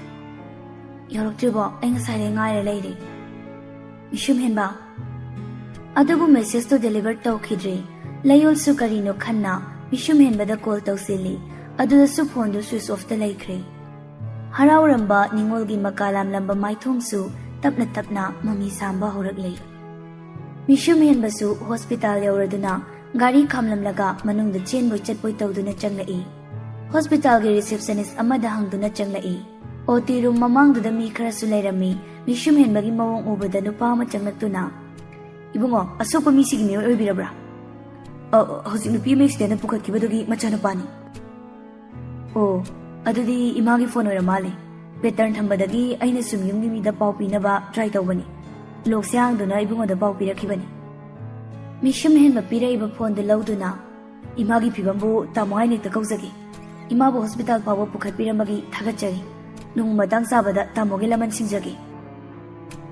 "ꯌꯧꯔꯛꯇ꯭ꯔꯤꯕꯣ? ꯑꯩ ꯉꯁꯥꯏꯗꯩ ꯉꯥꯏꯔ ꯂꯩꯔꯦ꯫" "ꯃꯤꯁꯨꯝ ꯍꯦꯟꯕ?" ꯑꯗꯨꯕꯨ ꯃꯦꯁꯦꯖꯇꯣ ꯗꯦꯂꯤꯚꯔ ꯇꯧꯈꯤꯗ꯭ꯔꯦ꯫ ꯂꯩꯌꯣꯜꯁꯨ ꯀꯔꯤꯅꯣ ꯈꯟꯅ ꯃꯤꯁꯨꯝ ꯍꯦꯟꯕꯗ ꯀꯣꯜ ꯇꯧꯁꯤꯜꯂꯤ꯫ ꯑꯗꯨꯗꯁꯨ ꯐꯣꯟꯗꯨ ꯁ꯭ꯋꯤꯆ ꯑꯣꯐꯇ ꯂꯩꯈ꯭ꯔꯦ꯫ ꯍꯔꯥꯎꯔꯝꯕ ꯅꯤꯉꯣꯜꯒꯤ ꯃꯀꯥ ꯂꯥꯝꯂꯝꯕ ꯃꯥꯏꯊꯣꯡꯁꯨ ꯇꯞꯅ ꯇꯞꯅ ꯃꯃꯤ ꯁꯥꯝꯕ ꯍꯧꯔꯛꯂꯦ꯫ ꯃꯤꯁꯨꯝ ꯍꯦꯟꯕꯁꯨ ꯍꯣꯁꯄꯤꯇꯥꯜ ꯌꯧꯔꯗꯨꯅ ꯒꯥꯔꯤ ꯈꯥꯝꯂꯝꯂꯒ ꯃꯅꯨꯡꯗ ꯆꯦꯟꯕꯣꯏ ꯆꯠꯄꯣꯏ ꯇꯧꯗꯨꯅ ꯆꯪꯂꯛꯏ꯫ ꯍꯣꯁꯄꯤꯇꯥꯜꯒꯤ ꯔꯤꯁꯦꯞꯁꯅꯤꯁ ꯑꯃꯗ ꯍꯪꯗꯨꯅ ꯆꯪꯂꯛꯏ꯫ ꯑꯣ ꯇꯤ ꯔꯨꯝ ꯃꯃꯥꯡꯗꯨꯗ ꯃꯤ ꯈꯔꯁꯨ ꯂꯩꯔꯝꯃꯤ꯫ ꯃꯤꯁꯨꯝ ꯍꯦꯟꯕꯒꯤ ꯃꯑꯣꯡ ꯎꯕꯗ ꯅꯨꯄꯥ ꯑꯃ ꯆꯪꯂꯛꯇꯨꯅ, "ꯏꯕꯨꯡꯉꯣ, ꯑꯁꯣꯛꯄ ꯃꯤꯁꯤꯒꯤ ꯃꯤꯑꯣꯏ ꯑꯣꯏꯕꯤꯔꯕ꯭ꯔꯥ?" "ꯑ, ꯍꯧꯖꯤꯛ ꯅꯨꯄꯤ ꯑꯃ ꯑꯦꯛꯁꯤꯗꯦꯟꯗ ꯄꯨꯈꯠꯈꯤꯕꯗꯨꯒꯤ ꯃꯆꯥꯅꯨꯄꯥꯅꯤ꯫" "ꯑꯣ, ꯑꯗꯨꯗꯤ ꯏꯃꯥꯒꯤ ꯐꯣꯟ ꯑꯣꯏꯔ ꯃꯥꯜꯂꯦ꯫ ꯄꯦꯇꯔꯟ ꯊꯝꯕꯗꯒꯤ ꯑꯩꯅ ꯁꯨꯝ ꯌꯨꯝꯒꯤ ꯃꯤꯗ ꯄꯥꯎ ꯄꯤꯅꯕ ꯇ꯭ꯔꯥꯏ ꯇꯧꯕꯅꯤ꯫ ꯂꯣꯛꯁꯦ ꯍꯥꯡꯗꯨꯅ ꯏꯕꯨꯡꯉꯣꯗ ꯄꯥꯎ ꯄꯤꯔꯛꯈꯤꯕꯅꯤ꯫" ꯃꯤꯁꯨꯝ ꯍꯦꯟꯕ ꯄꯤꯔꯛꯏꯕ ꯐꯣꯟꯗꯨ ꯂꯧꯗꯨꯅ, "ꯏꯃꯥꯒꯤ ꯐꯤꯕꯝꯕꯨ ꯇꯥꯃꯣ ꯍꯥꯏꯅ ꯍꯦꯛꯇ ꯀꯧꯖꯒꯦ꯫ ꯏꯃꯥꯕꯨ ꯍꯣꯁꯄꯤꯇꯥꯜ ꯐꯥꯎꯕ ꯄꯨꯈꯠꯄꯤꯔꯝꯕꯒꯤ ꯊꯥꯒꯠꯆꯔꯤ꯫ ꯅꯣꯡꯃ ꯃꯇꯥꯡ ꯆꯥꯕꯗ ꯇꯥꯃꯣꯒꯤ ꯂꯃꯟ ꯁꯤꯡꯖꯒꯦ꯫"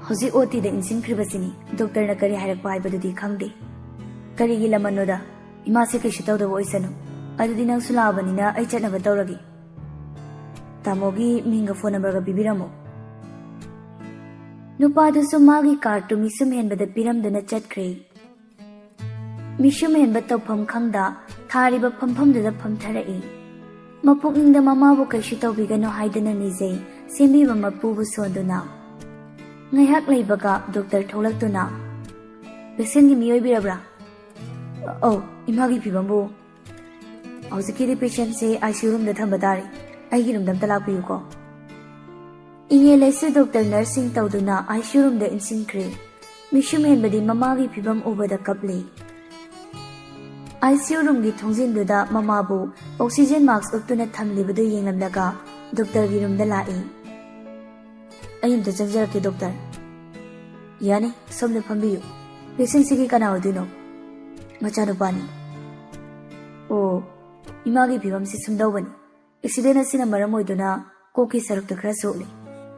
"ꯍꯧꯖꯤꯛ ꯑꯣ ꯇꯤꯗ ꯏꯟꯁꯤꯟꯈ꯭ꯔꯤꯕꯁꯤꯅꯤ꯫ ꯗꯣꯛꯇꯔꯅ ꯀꯔꯤ ꯍꯥꯏꯔꯛꯄ ꯍꯥꯏꯕꯗꯨꯗꯤ ꯈꯪꯗꯦ꯫ ꯀꯔꯤꯒꯤ ꯂꯃꯟꯅꯣꯗ? ꯏꯃꯥꯁꯦ ꯀꯩꯁꯨ ꯇꯧꯗꯕ ꯑꯣꯏꯁꯅꯨ꯫ ꯑꯗꯨꯗꯤ ꯅꯪꯁꯨ ꯂꯥꯛꯑꯕꯅꯤꯅ ꯑꯩ ꯆꯠꯅꯕ ꯇꯧꯔꯒꯦ꯫ ꯇꯥꯃꯣꯒꯤ ꯃꯤꯡꯒ ꯐꯣꯟ ꯅꯝꯕꯔꯒ ꯄꯤꯕꯤꯔꯝꯃꯣ꯫" ꯅꯨꯄꯥꯗꯨꯁꯨ ꯃꯥꯒꯤ ꯀꯥꯔꯠꯇꯨ ꯃꯤꯁꯨꯝ ꯍꯦꯟꯕꯗ ꯄꯤꯔꯝꯗꯨꯅ ꯆꯠꯈ꯭ꯔꯦ꯫ ꯃꯤꯁꯨꯝ ꯍꯦꯟꯕ ꯇꯧꯐꯝ ꯈꯪꯗ ꯊꯥꯔꯤꯕ ꯐꯝꯐꯝꯗꯨꯗ ꯐꯝꯊꯔꯛꯏ꯫ ꯃꯄꯨꯛꯅꯤꯡꯗ ꯃꯃꯥꯕꯨ ꯀꯩꯁꯨ ꯇꯧꯕꯤꯒꯅꯨ ꯍꯥꯏꯗꯨꯅ ꯅꯤꯖꯩ, ꯁꯦꯝꯕꯤꯕ ꯃꯄꯨꯕꯨ ꯁꯣꯟꯗꯨꯅ꯫ ꯉꯥꯏꯍꯥꯛ ꯂꯩꯕꯒ ꯗꯣꯛꯇꯔ ꯊꯣꯛꯂꯛꯇꯨꯅ, ꯄꯦꯁꯦꯟꯒꯤ ꯃꯤ ꯑꯣꯏꯕꯤꯔꯕ꯭ꯔꯥ? ꯑꯧ, ꯏꯃꯥꯒꯤ ꯐꯤꯕꯝꯕꯨ? ꯍꯧꯖꯤꯛꯀꯤꯗꯤ ꯄꯦꯁꯦꯟꯁꯦ ꯑꯥꯏ ꯁꯤ ꯌꯨ ꯔꯨꯝꯗ ꯊꯝꯕ ꯇꯥꯔꯦ꯫ ꯑꯩꯒꯤ ꯔꯨꯝꯗ ꯑꯝꯇ ꯂꯥꯛꯄꯤꯌꯨꯀꯣ꯫ ꯏꯉꯦꯜ ꯑꯁꯤ ꯗꯣꯛꯇꯔ ꯅꯔꯁꯁꯤꯡ ꯇꯧꯗꯨꯅ ꯑꯥꯏ ꯁꯤ ꯌꯨ ꯔꯨꯝꯗ ꯏꯟꯁꯤꯟꯈ꯭ꯔꯦ꯫ ꯃꯤꯁꯨꯝ ꯍꯦꯟꯕꯗꯤ ꯃꯃꯥꯒꯤ ꯐꯤꯕꯝ ꯎꯕꯗ ꯀꯞꯂꯤ꯫ ꯑꯥꯏ ꯁꯤ ꯌꯨ ꯔꯨꯝꯒꯤ ꯊꯣꯡꯖꯤꯟꯗꯨꯗ ꯃꯃꯥꯕꯨ ꯑꯣꯛꯁꯤꯖꯦꯟ ꯃꯥꯛꯁ ꯎꯞꯇꯨꯅ ꯊꯝꯂꯤꯕꯗꯨ ꯌꯦꯡꯂꯝꯂꯒ ꯗꯣꯛꯇꯔꯒꯤ ꯔꯨꯝꯗ ꯂꯥꯛꯏ꯫ "ꯑꯩ ꯑꯝꯇ ꯆꯪꯖꯔꯛꯀꯦ, ꯗꯣꯛꯇꯔ꯫" "ꯌꯥꯅꯤ, ꯁꯣꯝꯗ ꯐꯝꯕꯤꯌꯨ꯫ ꯄꯦꯁꯦꯟꯁꯤꯒꯤ ꯀꯅꯥ ꯑꯣꯏꯗꯣꯏꯅꯣ?" "ꯃꯆꯥꯅꯨꯄꯥꯅꯤ꯫" "ꯑꯣ, ꯏꯃꯥꯒꯤ ꯐꯤꯕꯝꯁꯤ ꯁꯨꯝꯗꯧꯕꯅꯤ꯫ ꯑꯦꯛꯁꯤꯗꯦꯟ ꯑꯁꯤꯅ ꯃꯔꯝ ꯑꯣꯏꯗꯨꯅ ꯀꯣꯛꯀꯤ ꯁꯔꯨꯛꯇ ꯈꯔ ꯁꯣꯛꯂꯤ꯫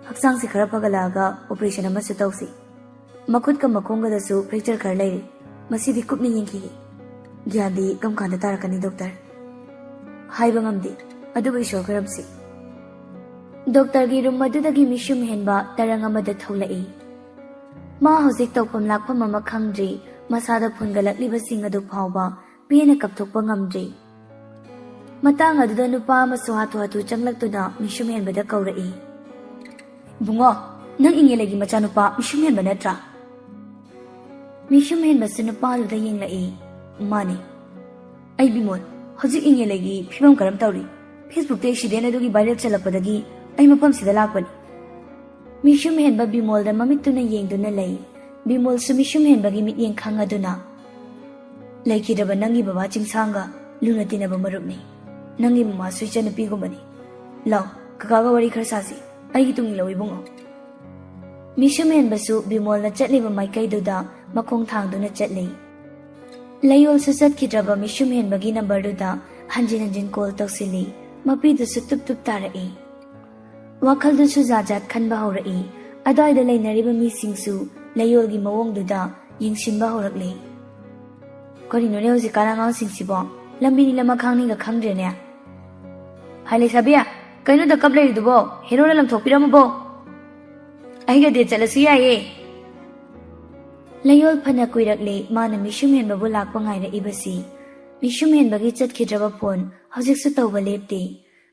ꯍꯛꯆꯥꯡꯁꯤ ꯈꯔ ꯐꯒꯠꯂꯛꯑꯒ ꯑꯣꯄꯔꯦꯁꯟ ꯑꯃꯁꯨ ꯇꯧꯁꯤ꯫ ꯃꯈꯨꯠꯀ ꯃꯈꯣꯡꯒꯗꯁꯨ ꯐ꯭ꯔꯦꯛꯆꯔ ꯈꯔ ꯂꯩꯔꯤ꯫ ꯃꯁꯤꯗꯤ ꯀꯨꯞꯅ ꯌꯦꯡꯈꯤꯒꯦ꯫ ꯒ꯭ꯌꯥꯟꯗꯤ ꯀꯔꯝ ꯀꯥꯟꯗ ꯇꯥꯔꯛꯀꯅꯤ, ꯗꯣꯛꯇꯔ?" "ꯍꯥꯏꯕ ꯉꯝꯗꯦ, ꯑꯗꯨꯕꯨ ꯏꯁꯣꯔ ꯈꯨꯔꯨꯝꯁꯤ꯫" ꯗꯣꯛꯇꯔꯒꯤ ꯔꯨꯝ ꯑꯗꯨꯗꯒꯤ ꯃꯤꯁꯨꯝ ꯍꯦꯟꯕ ꯇꯔꯪ ꯑꯃꯗ ꯊꯣꯛꯂꯛꯏ꯫ ꯃꯥ ꯍꯧꯖꯤꯛ ꯇꯧꯐꯝ ꯂꯥꯛꯐꯝ ꯑꯃ ꯈꯪꯗ꯭ꯔꯤ꯫ ꯃꯁꯥꯗ ꯐꯨꯟꯒꯠꯂꯛꯂꯤꯕꯁꯤꯡ ꯑꯗꯨ ꯐꯥꯎꯕ ꯄꯦꯟꯅ ꯀꯞꯊꯣꯛꯄ ꯉꯝꯗ꯭ꯔꯤ꯫ ꯃꯇꯥꯡ ꯑꯗꯨꯗ ꯅꯨꯄꯥ ꯑꯃꯁꯨ ꯍꯥꯊꯨ ꯍꯥꯊꯨ ꯆꯪꯂꯛꯇꯨꯅ ꯃꯤꯁꯨꯝ ꯍꯦꯟꯕꯗ ꯀꯧꯔꯛꯏ꯫ "ꯏꯕꯨꯡꯉꯣ, ꯅꯪ ꯏꯉꯦꯂꯩꯒꯤ ꯃꯆꯥꯅꯨꯄꯥ ꯃꯤꯁꯨꯝ ꯍꯦꯟꯕ ꯅꯠꯇ꯭ꯔꯥ?" ꯃꯤꯁꯨꯝ ꯍꯦꯟꯕꯁꯨ ꯅꯨꯄꯥꯗꯨꯗ ꯌꯦꯡꯂꯛꯏ꯫ "ꯃꯥꯅꯤ꯫" "ꯑꯩ ꯕꯤꯃꯣꯜ, ꯍꯧꯖꯤꯛ ꯏꯉꯦꯂꯩꯒꯤ ꯐꯤꯕꯝ ꯀꯔꯝ ꯇꯧꯔꯤ? ꯐꯦꯁꯕꯨꯛꯇ ꯑꯦꯛꯁꯤꯗꯦꯟ ꯑꯗꯨꯒꯤ ꯚꯥꯏꯔꯦꯜ ꯆꯠꯂꯛꯄꯗꯒꯤ ꯑꯩ ꯃꯐꯝꯁꯤꯗ ꯂꯥꯛꯄꯅꯤ꯫" ꯃꯤꯁꯨꯝ ꯍꯦꯟꯕ ꯕꯤꯃꯣꯜꯗ ꯃꯃꯤꯠꯇꯨꯅ ꯌꯦꯡꯗꯨꯅ ꯂꯩ꯫ ꯕꯤꯃꯣꯜꯁꯨ ꯃꯤꯁꯨꯝ ꯍꯦꯟꯕꯒꯤ ꯃꯤꯠꯌꯦꯡ ꯈꯪꯉꯗꯨꯅ, "ꯂꯩꯈꯤꯗ꯭ꯔꯕ ꯅꯪꯒꯤ ꯕꯕꯥ ꯆꯤꯡꯁꯥꯡꯒ ꯂꯨꯅ ꯇꯤꯟꯅꯕ ꯃꯔꯨꯞꯅꯤ꯫ ꯅꯪꯒꯤ ꯃꯃꯥꯁꯨ ꯏꯆꯟꯅꯨꯄꯤꯒꯨꯝꯕꯅꯤ꯫ ꯂꯥꯎ, ꯀꯀꯥꯒ ꯋꯥꯔꯤ ꯈꯔ ꯁꯥꯁꯤ꯫ ꯑꯩꯒꯤ ꯇꯨꯡ ꯏꯜꯂꯣ, ꯏꯕꯨꯡꯉꯣ꯫" ꯃꯤꯁꯨꯝ ꯍꯦꯟꯕꯁꯨ ꯕꯤꯃꯣꯜꯅ ꯆꯠꯂꯤꯕ ꯃꯥꯏꯀꯩꯗꯨꯗ ꯃꯈꯣꯡ ꯊꯥꯡꯗꯨꯅ ꯆꯠꯂꯤ꯫ ꯂꯩꯌꯣꯜꯁꯨ ꯆꯠꯈꯤꯗ꯭ꯔꯕ ꯃꯤꯁꯨꯝ ꯍꯦꯟꯕꯒꯤ ꯅꯝꯕꯔꯗꯨꯗ ꯍꯟꯖꯤꯟ ꯍꯟꯖꯤꯟ ꯀꯣꯜ ꯇꯧꯁꯤꯜꯂꯤ꯫ ꯃꯄꯤꯗꯨꯁꯨ ꯇꯨꯞ ꯇꯨꯞ ꯇꯥꯔꯛꯏ꯫ ꯋꯥꯈꯜꯗꯨꯁꯨ ꯖꯥꯠ ꯖꯥꯠ ꯈꯟꯕ ꯍꯧꯔꯛꯏ꯫ ꯑꯗ꯭ꯋꯥꯏꯗ ꯂꯩꯅꯔꯤꯕ ꯃꯤꯁꯤꯡꯁꯨ ꯂꯩꯌꯣꯜꯒꯤ ꯃꯑꯣꯡꯗꯨꯗ ꯌꯦꯡꯁꯤꯟꯕ ꯍꯧꯔꯛꯂꯦ꯫ "ꯀꯔꯤꯅꯣꯅꯦ ꯍꯧꯖꯤꯛꯀꯥꯟ ꯑꯉꯥꯡꯁꯤꯡꯁꯤꯕꯣ? ꯂꯝꯕꯤꯅꯤ ꯂꯃꯈꯥꯡꯅꯤꯒ ꯈꯪꯗ꯭ꯔꯦꯅꯦ꯫ ꯍꯥꯏ ꯂꯩꯁꯥꯕꯤ, ꯀꯩꯅꯣꯗ ꯀꯞ ꯂꯩꯔꯤꯗꯨꯕꯣ? ꯍꯦꯔꯣꯅ ꯂꯪꯊꯣꯛꯄꯤꯔꯝꯃꯕꯣ? ꯑꯩꯒ ꯗꯦꯠ ꯆꯠꯂꯁꯨ ꯌꯥꯏꯌꯦ꯫" ꯂꯩꯌꯣꯜ ꯐꯅ ꯀꯨꯏꯔꯛꯂꯦ ꯃꯥꯅ ꯃꯤꯁꯨꯝ ꯍꯦꯟꯕꯕꯨ ꯂꯥꯛꯄ ꯉꯥꯏꯔꯛꯏꯕꯁꯤ꯫ ꯃꯤꯁꯨꯝ ꯍꯦꯟꯕꯒꯤ ꯆꯠꯈꯤꯗ꯭ꯔꯕ ꯐꯣꯟ ꯍꯧꯖꯤꯛꯁꯨ ꯇꯧꯕ ꯂꯦꯞꯇꯦ꯫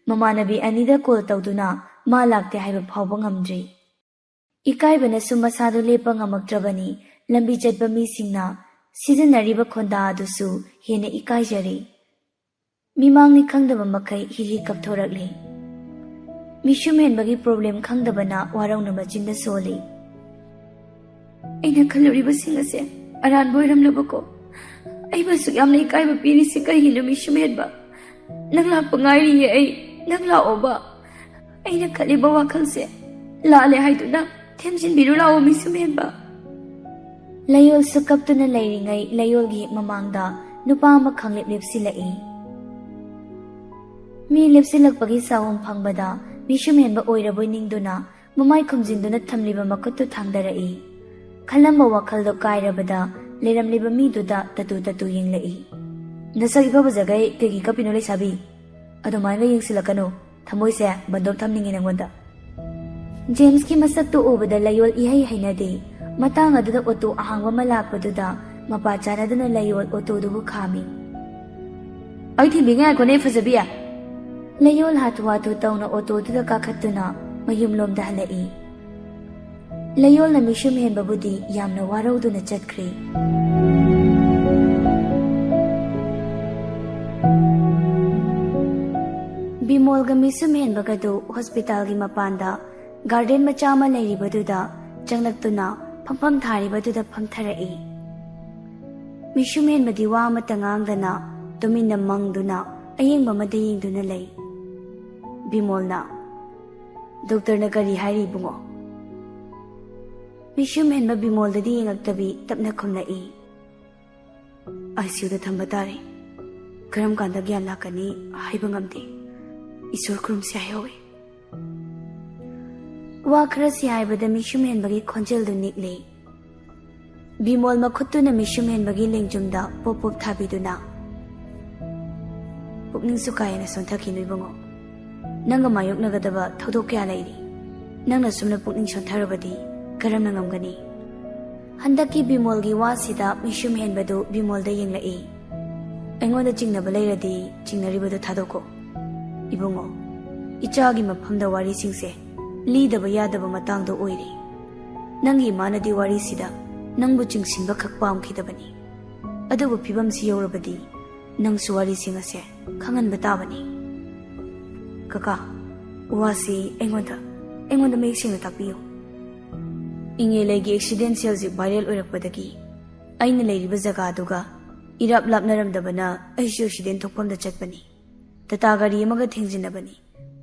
ꯃꯃꯥꯟꯅꯕꯤ ꯑꯅꯤꯗ ꯀꯣꯜ ꯇꯧꯗꯨꯅ ꯃꯥ ꯂꯥꯛꯇꯦ ꯍꯥꯏꯕ ꯐꯥꯎꯕ ꯉꯝꯗ꯭ꯔꯤ꯫ ꯏꯀꯥꯏꯕꯅꯁꯨ ꯃꯁꯥꯗꯨ ꯂꯦꯞꯄ ꯉꯝꯃꯛꯇ꯭ꯔꯕꯅꯤ꯫ ꯂꯝꯕꯤ ꯆꯠꯄ ꯃꯤꯁꯤꯡꯅ ꯁꯤꯖꯤꯟꯅꯔꯤꯕ ꯈꯣꯟꯗꯥ ꯑꯗꯨꯁꯨ ꯍꯦꯟꯅ ꯏꯀꯥꯏꯖꯔꯦ꯫ ꯃꯤꯃꯥꯡꯅꯤ ꯈꯪꯗꯕ ꯃꯈꯩ ꯍꯤ ꯍꯤ ꯀꯞꯊꯣꯔꯛꯂꯤ꯫ ꯃꯤꯁꯨꯝ ꯍꯦꯟꯕꯒꯤ ꯄ꯭ꯔꯣꯕ꯭ꯂꯦꯝ ꯈꯪꯗꯕꯅ ꯋꯥꯔꯧꯅ ꯃꯆꯤꯟꯗ ꯁꯣꯜꯂꯤ꯫ ꯑꯩꯅ ꯈꯜꯂꯨꯔꯤꯕꯁꯤꯡ ꯑꯁꯦ ꯑꯔꯥꯟꯕ ꯑꯣꯏꯔꯝꯂꯕꯀꯣ? ꯑꯩꯕꯨ ꯑꯁꯨꯛ ꯌꯥꯝꯅ ꯏꯀꯥꯏꯕ ꯄꯤꯔꯤꯁꯤ ꯀꯩꯒꯤꯅꯣ, ꯃꯤꯁꯨꯝ ꯍꯦꯟꯕ? ꯅꯪ ꯂꯥꯛꯄ ꯉꯥꯏꯔꯤꯌꯦ ꯑꯩ꯫ ꯅꯪ ꯂꯥꯛꯑꯣꯕ꯫ ꯑꯩꯅ ꯈꯜꯂꯤꯕ ꯋꯥꯈꯜꯁꯦ ꯂꯥꯜꯂꯦ ꯍꯥꯏꯗꯨꯅ ꯊꯦꯝꯖꯤꯟꯕꯤꯔꯨ ꯂꯥꯛꯑꯣ, ꯃꯤꯁꯨꯝ ꯍꯦꯟꯕ꯫ ꯂꯩꯌꯣꯜꯁꯨ ꯀꯞꯇꯨꯅ ꯂꯩꯔꯤꯉꯩ ꯂꯩꯌꯣꯜꯒꯤ ꯍꯦꯛ ꯃꯃꯥꯡꯗ ꯅꯨꯄꯥ ꯑꯃ ꯈꯪꯂꯦꯞ ꯂꯦꯞꯁꯤꯜꯂꯛꯏ꯫ ꯃꯤ ꯂꯦꯞꯁꯤꯜꯂꯛꯄꯒꯤ ꯆꯥꯎꯝ ꯐꯪꯕꯗ ꯃꯤꯁꯨꯝ ꯍꯦꯟꯕ ꯑꯣꯏꯔꯕꯣꯏ ꯅꯤꯡꯗꯨꯅ ꯃꯃꯥꯏ ꯈꯨꯝꯖꯤꯟꯗꯨꯅ ꯊꯝꯂꯤꯕ ꯃꯈꯨꯠꯇꯨ ꯊꯥꯡꯗꯔꯛꯏ꯫ ꯈꯜꯂꯝꯕ ꯋꯥꯈꯜꯗꯣ ꯀꯥꯏꯔꯕꯗ ꯂꯩꯔꯝꯂꯤꯕ ꯃꯤꯗꯨꯗ ꯇꯇꯨ ꯇꯇꯨ ꯌꯦꯡꯂꯛꯏ꯫ ꯅꯁꯛ ꯏꯐ ꯐꯖꯈꯩ ꯀꯩꯒꯤ ꯀꯞꯄꯤꯅꯣ ꯂꯩꯁꯥꯕꯤ? ꯑꯗꯨꯃꯥꯏꯅ ꯌꯦꯡꯁꯤꯜꯂꯛꯀꯅꯨ, ꯊꯃꯣꯏꯁꯦ ꯕꯟꯗꯣꯞ ꯊꯝꯅꯤꯡꯉꯤ ꯅꯪꯉꯣꯟꯗ꯫ ꯖꯦꯝꯁꯀꯤ ꯃꯁꯛꯇꯨ ꯎꯕꯗ ꯂꯩꯌꯣꯜ ꯏꯍꯩ ꯍꯩꯅꯗꯦ꯫ ꯃꯇꯥꯡ ꯑꯗꯨꯗ ꯑꯣꯇꯣ ꯑꯍꯥꯡꯕ ꯑꯃ ꯂꯥꯛꯄꯗꯨꯗ ꯃꯄꯥ ꯆꯥꯅꯗꯨꯅ ꯂꯩꯌꯣꯜ ꯑꯣꯇꯣꯗꯨꯕꯨ ꯈꯥꯝꯃꯤ꯫ ꯑꯩ ꯊꯤꯟꯕꯤꯒꯦ ꯉꯥꯏꯈꯣꯅꯦ ꯐꯖꯕꯤ꯫ ꯂꯩꯌꯣꯜ ꯍꯥꯊꯨ ꯍꯥꯊꯨ ꯇꯧꯅ ꯑꯣꯇꯣꯗꯨꯗ ꯀꯥꯈꯠꯇꯨꯅ ꯃꯌꯨꯝꯂꯣꯝꯗ ꯍꯜꯂꯛꯏ꯫ ꯂꯩꯌꯣꯜꯅ ꯃꯤꯁꯨꯝ ꯍꯦꯟꯕꯕꯨꯗꯤ ꯌꯥꯝꯅ ꯋꯥꯔꯧꯗꯨꯅ ꯆꯠꯈ꯭ꯔꯦ꯫ ꯕꯤꯃꯣꯜꯒ ꯃꯤꯁꯨꯝ ꯍꯦꯟꯕꯒꯗꯨ ꯍꯣꯁꯄꯤꯇꯥꯜꯒꯤ ꯃꯄꯥꯟꯗ ꯒꯥꯔꯗꯦꯟ ꯃꯆꯥ ꯑꯃ ꯂꯩꯔꯤꯕꯗꯨꯗ ꯆꯪꯂꯛꯇꯨꯅ ꯐꯝꯐꯝ ꯊꯥꯔꯤꯕꯗꯨꯗ ꯐꯝꯊꯔꯛꯏ꯫ ꯃꯤꯁꯨꯝ ꯍꯦꯟꯕꯗꯤ ꯋꯥ ꯑꯃꯠꯇ ꯉꯥꯡꯗꯅ ꯇꯨꯃꯤꯟꯅ ꯃꯪꯗꯨꯅ ꯑꯌꯦꯡꯕ ꯑꯃꯗ ꯌꯦꯡꯗꯨꯅ ꯂꯩ꯫ ꯕꯤꯃꯣꯜꯅ, "ꯗꯣꯛꯇꯔꯅ ꯀꯔꯤ ꯍꯥꯏꯔꯤ ꯏꯕꯨꯡꯉꯣ?" ꯃꯤꯁꯨꯝ ꯍꯦꯟꯕ ꯕꯤꯃꯣꯜꯗꯗꯤ ꯌꯦꯡꯉꯛꯇꯕꯤ ꯇꯞꯅ ꯈꯨꯝꯂꯛꯏ꯫ "ꯑꯥꯏ ꯁꯤ ꯌꯨꯗ ꯊꯝꯕ ꯇꯥꯔꯦ꯫ ꯀꯔꯝ ꯀꯥꯟꯗ ꯒ꯭ꯌꯥꯟ ꯂꯥꯛꯀꯅꯤ ꯍꯥꯏꯕ ꯉꯝꯗꯦ꯫ ꯏꯁꯣꯔ ꯈꯨꯔꯨꯝꯁꯤ ꯍꯥꯏꯍꯧꯋꯤ꯫" ꯋꯥ ꯈꯔ ꯁꯤ ꯍꯥꯏꯕꯗ ꯃꯤꯁꯨꯝ ꯍꯦꯟꯕꯒꯤ ꯈꯣꯟꯖꯦꯜꯗꯨ ꯅꯤꯛꯂꯦ꯫ ꯕꯤꯃꯣꯜ ꯃꯈꯨꯠꯇꯨꯅ ꯃꯤꯁꯨꯝ ꯍꯦꯟꯕꯒꯤ ꯂꯦꯡꯖꯨꯝꯗ ꯄꯣꯞ ꯄꯣꯞ ꯊꯥꯕꯤꯗꯨꯅ, "ꯄꯨꯛꯅꯤꯡꯁꯨ ꯀꯥ ꯍꯦꯟꯅ ꯁꯣꯟꯊꯈꯤꯅꯨ ꯏꯕꯨꯡꯉꯣ꯫ ꯅꯪꯒ ꯃꯥꯌꯣꯛꯅꯒꯗꯕ ꯊꯧꯗꯣꯛ ꯀꯌꯥ ꯂꯩꯔꯤ꯫ ꯅꯪꯅ ꯁꯨꯝꯅ ꯄꯨꯛꯅꯤꯡ ꯁꯣꯟꯊꯔꯕꯗꯤ ꯀꯔꯝꯅ ꯉꯝꯒꯅꯤ?" ꯍꯟꯗꯛꯀꯤ ꯕꯤꯃꯣꯜꯒꯤ ꯋꯥꯁꯤꯗ ꯃꯤꯁꯨꯝ ꯍꯦꯟꯕꯗꯨ ꯕꯤꯃꯣꯜꯗ ꯌꯦꯡꯂꯛꯏ꯫ "ꯑꯩꯉꯣꯟꯗ ꯆꯤꯡꯅꯕ ꯂꯩꯔꯗꯤ ꯆꯤꯡꯅꯔꯤꯕꯗꯨ ꯊꯥꯗꯣꯛꯀꯣ꯫ ꯏꯕꯨꯡꯉꯣ, ꯏꯆꯥꯒꯤ ꯃꯐꯝꯗ ꯋꯥꯔꯤꯁꯤꯡꯁꯦ ꯂꯤꯗꯕ ꯌꯥꯗꯕ ꯃꯇꯥꯡꯗꯣ ꯑꯣꯏꯔꯦ꯫ ꯅꯪꯒꯤ ꯏꯃꯥꯅꯗꯤ ꯋꯥꯔꯤꯁꯤꯗ ꯅꯪꯕꯨ ꯆꯤꯡꯁꯤꯟꯕ ꯈꯛ ꯄꯥꯝꯈꯤꯗꯕꯅꯤ꯫ ꯑꯗꯨꯕꯨ ꯐꯤꯕꯝꯁꯤ ꯌꯧꯔꯕꯗꯤ ꯅꯪꯁꯨ ꯋꯥꯔꯤꯁꯤꯡ ꯑꯁꯦ ꯈꯪꯍꯟꯕ ꯇꯥꯕꯅꯤ꯫ ꯀꯀꯥ, ꯋꯥꯁꯤ ꯑꯩꯉꯣꯟꯗ, ꯑꯩꯉꯣꯟꯗ ꯃꯌꯦꯛ ꯁꯦꯡꯅ ꯇꯥꯛꯄꯤꯌꯨ꯫ ꯏꯉꯦꯂꯩꯒꯤ ꯑꯦꯛꯁꯤꯗꯦꯟꯁꯤ ꯍꯧꯖꯤꯛ ꯚꯥꯏꯔꯦꯜ ꯑꯣꯏꯔꯛꯄꯗꯒꯤ ꯑꯩꯅ ꯂꯩꯔꯤꯕ ꯖꯒꯥꯗꯨꯒ ꯏꯔꯥꯞ ꯂꯥꯞꯅꯔꯝꯗꯕꯅ ꯑꯩꯁꯨ ꯑꯦꯛꯁꯤꯗꯦꯟ ꯊꯣꯛꯐꯝꯗ ꯆꯠꯄꯅꯤ꯫ ꯇꯥꯇꯥ ꯒꯥꯔꯤ ꯑꯃꯒ ꯊꯦꯡꯖꯤꯟꯅꯕꯅꯤ꯫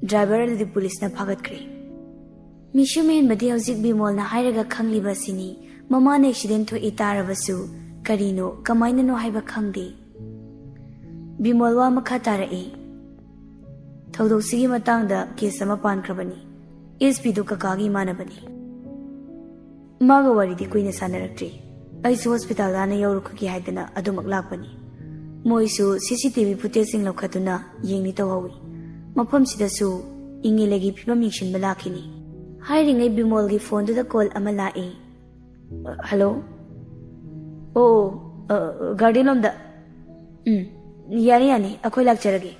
ꯗ꯭ꯔꯥꯏꯚꯔ ꯑꯗꯨꯗꯤ ꯄꯨꯂꯤꯁꯅ ꯐꯥꯒꯠꯈ꯭ꯔꯦ꯫ ꯃꯤꯁꯨꯝ ꯍꯦꯟꯕꯗꯤ ꯍꯧꯖꯤꯛ ꯕꯤꯃꯣꯜꯅ ꯍꯥꯏꯔꯒ ꯈꯪꯂꯤꯕ ꯑꯁꯤꯅꯤ꯫ ꯃꯃꯥꯅ ꯑꯦꯛꯁꯤꯗꯦꯟ ꯊꯣꯛꯏ ꯇꯥꯔꯕꯁꯨ ꯀꯔꯤꯅꯣ, ꯀꯃꯥꯏꯅꯅꯣ ꯍꯥꯏꯕ ꯈꯪꯗꯦ꯫ ꯕꯤꯃꯣꯜ ꯋꯥ ꯃꯈꯥ ꯇꯥꯔꯛꯏ, ꯊꯧꯗꯣꯛꯁꯤꯒꯤ ꯃꯇꯥꯡꯗ ꯀꯦꯁ ꯑꯃ ꯄꯥꯟꯈ꯭ꯔꯕꯅꯤ꯫ ꯑꯦꯁ ꯄꯤꯗꯨ ꯀꯀꯥꯒꯤ ꯏꯃꯥꯟꯅꯕꯅꯤ꯫ ꯃꯥꯒ ꯋꯥꯔꯤꯗꯤ ꯀꯨꯏꯅ ꯁꯥꯟꯅꯔꯛꯇ꯭ꯔꯤ꯫ ꯑꯩꯁꯨ ꯍꯣꯁꯄꯤꯇꯥꯜꯗ ꯍꯥꯟꯅ ꯌꯧꯔꯨꯈꯤꯒꯦ ꯍꯥꯏꯗꯅ ꯑꯗꯨꯃꯛ ꯂꯥꯛꯄꯅꯤ꯫ ꯃꯣꯏꯁꯨ ꯁꯤ ꯁꯤ ꯇꯤ ꯚꯤ ꯐꯨꯇꯦꯖꯁꯤꯡ ꯂꯧꯈꯠꯇꯨꯅ ꯌꯦꯡꯅꯤ ꯇꯧꯍꯧꯏ꯫ ꯃꯐꯝꯁꯤꯗꯁꯨ ꯏꯉꯦꯂꯩꯒꯤ ꯐꯤꯕꯝ ꯌꯦꯡꯁꯤꯟꯕ ꯂꯥꯛꯈꯤꯅꯤ꯫ ꯍꯥꯏꯔꯤꯉꯩ ꯕꯤꯃꯣꯜꯒꯤ ꯐꯣꯟꯗꯨꯗ ꯀꯣꯜ ꯑꯃ ꯂꯥꯛꯏ꯫ ꯍꯜꯂꯣ? ꯑꯣ, ꯑ, ꯒꯥꯔꯗꯦꯟ ꯂꯣꯝꯗ꯫ ꯎꯝ, ꯌꯥꯅꯤ, ꯌꯥꯅꯤ, ꯑꯩꯈꯣꯏ ꯂꯥꯛꯆꯔꯒꯦ꯫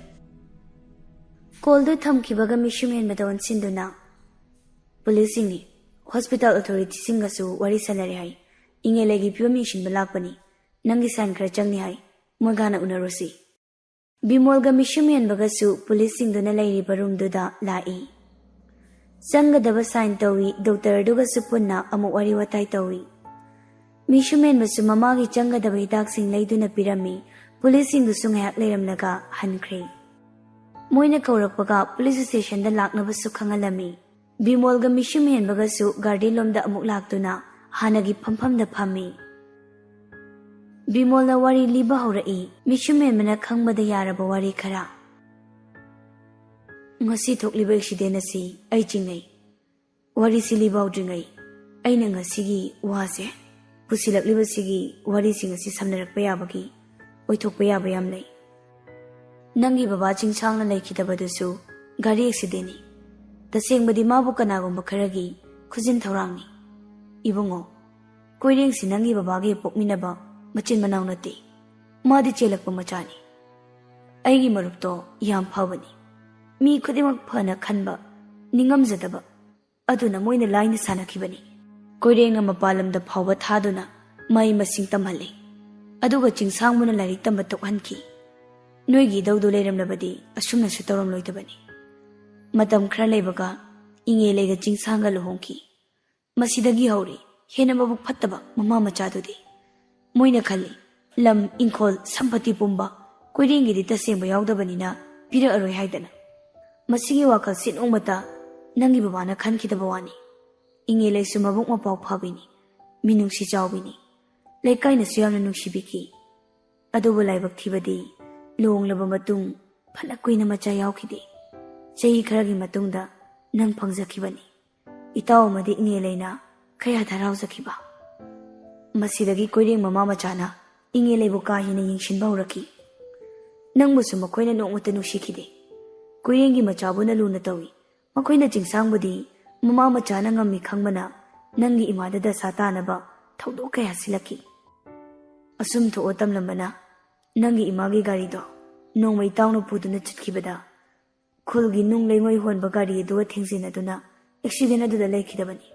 ꯀꯣꯜꯗꯨ ꯊꯝꯈꯤꯕꯒ ꯃꯤꯁꯨꯝ ꯍꯦꯟꯕꯗ ꯑꯣꯟꯁꯤꯟꯗꯨꯅ, ꯄꯨꯂꯤꯁꯁꯤꯡꯅꯤ, ꯍꯣꯁꯄꯤꯇꯥꯜ ꯑꯣꯊꯣꯔꯤꯇꯤꯁꯤꯡꯒꯁꯨ ꯋꯥꯔꯤ ꯁꯥꯟꯅꯔꯦ ꯍꯥꯏ꯫ ꯏꯉꯦꯂꯩꯒꯤ ꯐꯤꯕꯝ ꯌꯦꯡꯁꯤꯟꯕ ꯂꯥꯛꯄꯅꯤ꯫ ꯅꯪꯒꯤ ꯁꯥꯏꯟ ꯈꯔ ꯆꯪꯅꯤ ꯍꯥꯏ꯫ ꯃꯣꯏꯒ ꯍꯥꯟꯅ ꯎꯅꯔꯨꯁꯤ꯫ ꯕꯤꯃꯣꯜꯒ ꯃꯤꯁꯨꯝ ꯍꯦꯟꯕꯒꯁꯨ ꯄꯨꯂꯤꯁꯁꯤꯡꯗꯨꯅ ꯂꯩꯔꯤꯕ ꯔꯨꯝꯗꯨꯗ ꯂꯥꯛꯏ꯫ ꯆꯪꯒꯗꯕ ꯁꯥꯏꯟ ꯇꯧꯏ, ꯗꯣꯛꯇꯔꯗꯨꯒꯁꯨ ꯄꯨꯟꯅ ꯑꯃꯨꯛ ꯋꯥꯔꯤ ꯋꯥꯇꯥꯏ ꯇꯧꯏ꯫ ꯃꯤꯁꯨꯝ ꯍꯦꯟꯕꯁꯨ ꯃꯃꯥꯒꯤ ꯆꯪꯒꯗꯕ ꯍꯤꯗꯥꯛꯁꯤꯡ ꯂꯩꯗꯨꯅ ꯄꯤꯔꯝꯃꯤ꯫ ꯄꯨꯂꯤꯁꯁꯤꯡꯗꯨꯁꯨ ꯉꯥꯏꯍꯥꯛ ꯂꯩꯔꯝꯂꯒ ꯍꯟꯈ꯭ꯔꯦ꯫ ꯃꯣꯏꯅ ꯀꯧꯔꯛꯄꯒ ꯄꯨꯂꯤꯁ ꯁ꯭ꯇꯦꯁꯟꯗ ꯂꯥꯛꯅꯕꯁꯨ ꯈꯪꯍꯜꯂꯝꯃꯤ꯫ ꯕꯤꯃꯣꯜꯒ ꯃꯤꯁꯨꯝ ꯍꯦꯟꯕꯒꯁꯨ ꯒꯥꯔꯗꯦꯟ ꯂꯣꯝꯗ ꯑꯃꯨꯛ ꯂꯥꯛꯇꯨꯅ ꯍꯥꯟꯅꯒꯤ ꯐꯝꯐꯝꯗ ꯐꯝꯃꯤ꯫ ꯕꯤꯃꯣꯜꯅ ꯋꯥꯔꯤ ꯂꯤꯕ ꯍꯧꯔꯛꯏ, ꯃꯤꯁꯨꯝ ꯍꯦꯟꯕꯅ ꯈꯪꯕꯗ ꯌꯥꯔꯕ ꯋꯥꯔꯤ ꯈꯔ꯫ ꯉꯁꯤ ꯊꯣꯛꯂꯤꯕ ꯑꯦꯛꯁꯤꯗꯦꯟ ꯑꯁꯤ ꯑꯩ ꯆꯤꯡꯅꯩ꯫ ꯋꯥꯔꯤꯁꯤ ꯂꯤꯕ ꯍꯧꯗ꯭ꯔꯤꯉꯩ ꯑꯩꯅ ꯉꯁꯤꯒꯤ ꯋꯥꯁꯦ, ꯄꯨꯁꯤꯜꯂꯛꯂꯤꯕꯁꯤꯒꯤ ꯋꯥꯔꯤꯁꯤꯡ ꯑꯁꯤ ꯁꯝꯅꯔꯛꯄ ꯌꯥꯕꯒꯤ ꯑꯣꯏꯊꯣꯛꯄ ꯌꯥꯕ ꯌꯥꯝ ꯂꯩ꯫ ꯅꯪꯒꯤ ꯕꯕꯥ ꯆꯤꯡꯁꯥꯡꯅ ꯂꯩꯈꯤꯗꯕꯗꯨꯁꯨ ꯒꯥꯔꯤ ꯑꯦꯛꯁꯤꯗꯦꯟꯅꯤ꯫ ꯇꯁꯦꯡꯕꯗꯤ ꯃꯥꯕꯨ ꯀꯅꯥꯒꯨꯝꯕ ꯈꯔꯒꯤ ꯈꯨꯖꯤꯟ ꯊꯧꯔꯥꯡꯅꯤ꯫ ꯏꯕꯨꯡꯉꯣ, ꯀꯣꯏꯔꯦꯡꯁꯤ ꯅꯪꯒꯤ ꯕꯕꯥꯒ ꯍꯦꯛ ꯄꯣꯛꯃꯤꯟꯅꯕ ꯃꯆꯤꯟ ꯃꯅꯥꯎ ꯅꯠꯇꯦ꯫ ꯃꯥꯗꯤ ꯆꯦꯜꯂꯛꯄ ꯃꯆꯥꯅꯤ꯫ ꯑꯩꯒꯤ ꯃꯔꯨꯞꯇꯣ ꯌꯥꯝ ꯐꯕꯅꯤ꯫ ꯃꯤ ꯈꯨꯗꯤꯡꯃꯛ ꯐꯅ ꯈꯟꯕ, ꯅꯤꯡꯉꯝꯖꯗꯕ꯫ ꯑꯗꯨꯅ ꯃꯣꯏꯅ ꯂꯥꯏꯅ ꯁꯥꯟꯅꯈꯤꯕꯅꯤ꯫ ꯀꯣꯏꯔꯦꯡꯅ ꯃꯄꯥꯟ ꯂꯝꯗ ꯐꯥꯎꯕ ꯊꯥꯗꯨꯅ ꯃꯍꯩ ꯃꯁꯤꯡ ꯇꯝꯍꯜꯂꯤ꯫ ꯑꯗꯨꯒ ꯆꯤꯡꯁꯥꯡꯕꯨꯅ ꯂꯥꯏꯔꯤꯛ ꯇꯝꯕ ꯇꯣꯛꯍꯟꯈꯤ꯫ ꯅꯣꯏꯒꯤ ꯏꯙꯧꯗꯨ ꯂꯩꯔꯝꯂꯕꯗꯤ ꯑꯁꯨꯝꯅꯁꯨ ꯇꯧꯔꯝꯂꯣꯏꯗꯕꯅꯤ꯫ ꯃꯇꯝ ꯈꯔ ꯂꯩꯕꯒ ꯏꯉꯦꯂꯩꯒ ꯆꯤꯡꯁꯥꯡꯒ ꯂꯨꯍꯣꯡꯈꯤ꯫ ꯃꯁꯤꯗꯒꯤ ꯍꯧꯔꯦ ꯍꯦꯟꯅ ꯃꯕꯨꯛ ꯐꯠꯇꯕ ꯃꯃꯥ ꯃꯆꯥꯗꯨꯗꯤ꯫ ꯃꯣꯏꯅ ꯈꯜꯂꯤ, ꯂꯝ, ꯏꯪꯈꯣꯜ, ꯁꯝꯄꯇꯤ ꯄꯨꯝꯕ ꯀꯣꯏꯔꯦꯡꯒꯤꯗꯤ ꯇꯁꯦꯡꯕ ꯌꯥꯎꯗꯕꯅꯤꯅ ꯄꯤꯔꯛꯑꯔꯣꯏ ꯍꯥꯏꯗꯅ꯫ ꯃꯁꯤꯒꯤ ꯋꯥꯈꯜꯁꯤ ꯅꯣꯡꯃꯇ ꯅꯪꯒꯤ ꯕꯕꯥꯅ ꯈꯟꯈꯤꯗꯕ ꯋꯥꯅꯤ꯫ ꯏꯉꯦꯂꯩꯁꯨ ꯃꯕꯨꯛ ꯃꯄꯥꯎ ꯐꯕꯤꯅꯤ, ꯃꯤꯅꯨꯡꯁꯤ ꯆꯥꯎꯕꯤꯅꯤ꯫ ꯂꯩꯀꯥꯏꯅꯁꯨ ꯌꯥꯝꯅ ꯅꯨꯡꯁꯤꯕꯤꯈꯤ꯫ ꯑꯗꯨꯕꯨ ꯂꯥꯏꯕꯛ ꯊꯤꯕꯗꯤ, ꯂꯨꯍꯣꯡꯂꯕ ꯃꯇꯨꯡ ꯐꯅ ꯀꯨꯏꯅ ꯃꯆꯥ ꯌꯥꯎꯈꯤꯗꯦ꯫ ꯆꯍꯤ ꯈꯔꯒꯤ ꯃꯇꯨꯡꯗ ꯅꯪ ꯐꯪꯖꯈꯤꯕꯅꯤ꯫ ꯏꯇꯥꯎ ꯑꯃꯗꯤ ꯏꯉꯦꯂꯩꯅ ꯀꯌꯥꯗ ꯍꯔꯥꯎꯖꯈꯤꯕ꯫ ꯃꯁꯤꯗꯒꯤ ꯀꯣꯏꯔꯦꯡ ꯃꯃꯥ ꯃꯆꯥꯅ ꯏꯉꯦꯂꯩꯕꯨ ꯀꯥ ꯍꯦꯟꯅ ꯌꯦꯡꯁꯤꯟꯕ ꯍꯧꯔꯛꯈꯤ꯫ ꯅꯪꯕꯨꯁꯨ ꯃꯈꯣꯏꯅ ꯅꯣꯡꯃꯇ ꯅꯨꯡꯁꯤꯈꯤꯗꯦ꯫ ꯀꯣꯏꯔꯦꯡꯒꯤ ꯃꯆꯥꯕꯨꯅ ꯂꯨꯅ ꯇꯧꯏ꯫ ꯃꯈꯣꯏꯅ ꯆꯤꯡꯁꯥꯡꯕꯨꯗꯤ ꯃꯃꯥ ꯃꯆꯥꯅ ꯉꯝꯃꯤ ꯈꯪꯕꯅ ꯅꯪꯒꯤ ꯏꯃꯥꯗ ꯗꯁꯥ ꯇꯥꯅꯕ ꯊꯧꯗꯣꯛ ꯀꯌꯥ ꯁꯤꯜꯂꯛꯈꯤ꯫ ꯑꯁꯨꯝ ꯊꯣꯛꯑꯣ ꯇꯝꯂꯝꯕꯅ ꯅꯪꯒꯤ ꯏꯃꯥꯒꯤ ꯒꯥꯔꯤꯗꯣ ꯅꯣꯡꯃ ꯏꯇꯥꯎꯅ ꯄꯨꯗꯨꯅ ꯆꯠꯈꯤꯕꯗ ꯈꯨꯜꯒꯤ ꯅꯨꯡ ꯂꯩꯉꯣꯏ ꯍꯣꯟꯕ ꯒꯥꯔꯤ ꯑꯗꯨꯒ ꯊꯦꯡꯖꯤꯟꯅꯗꯨꯅ ꯑꯦꯛꯁꯤꯗꯦꯟ ꯑꯗꯨꯗ ꯂꯩꯈꯤꯗꯕꯅꯤ꯫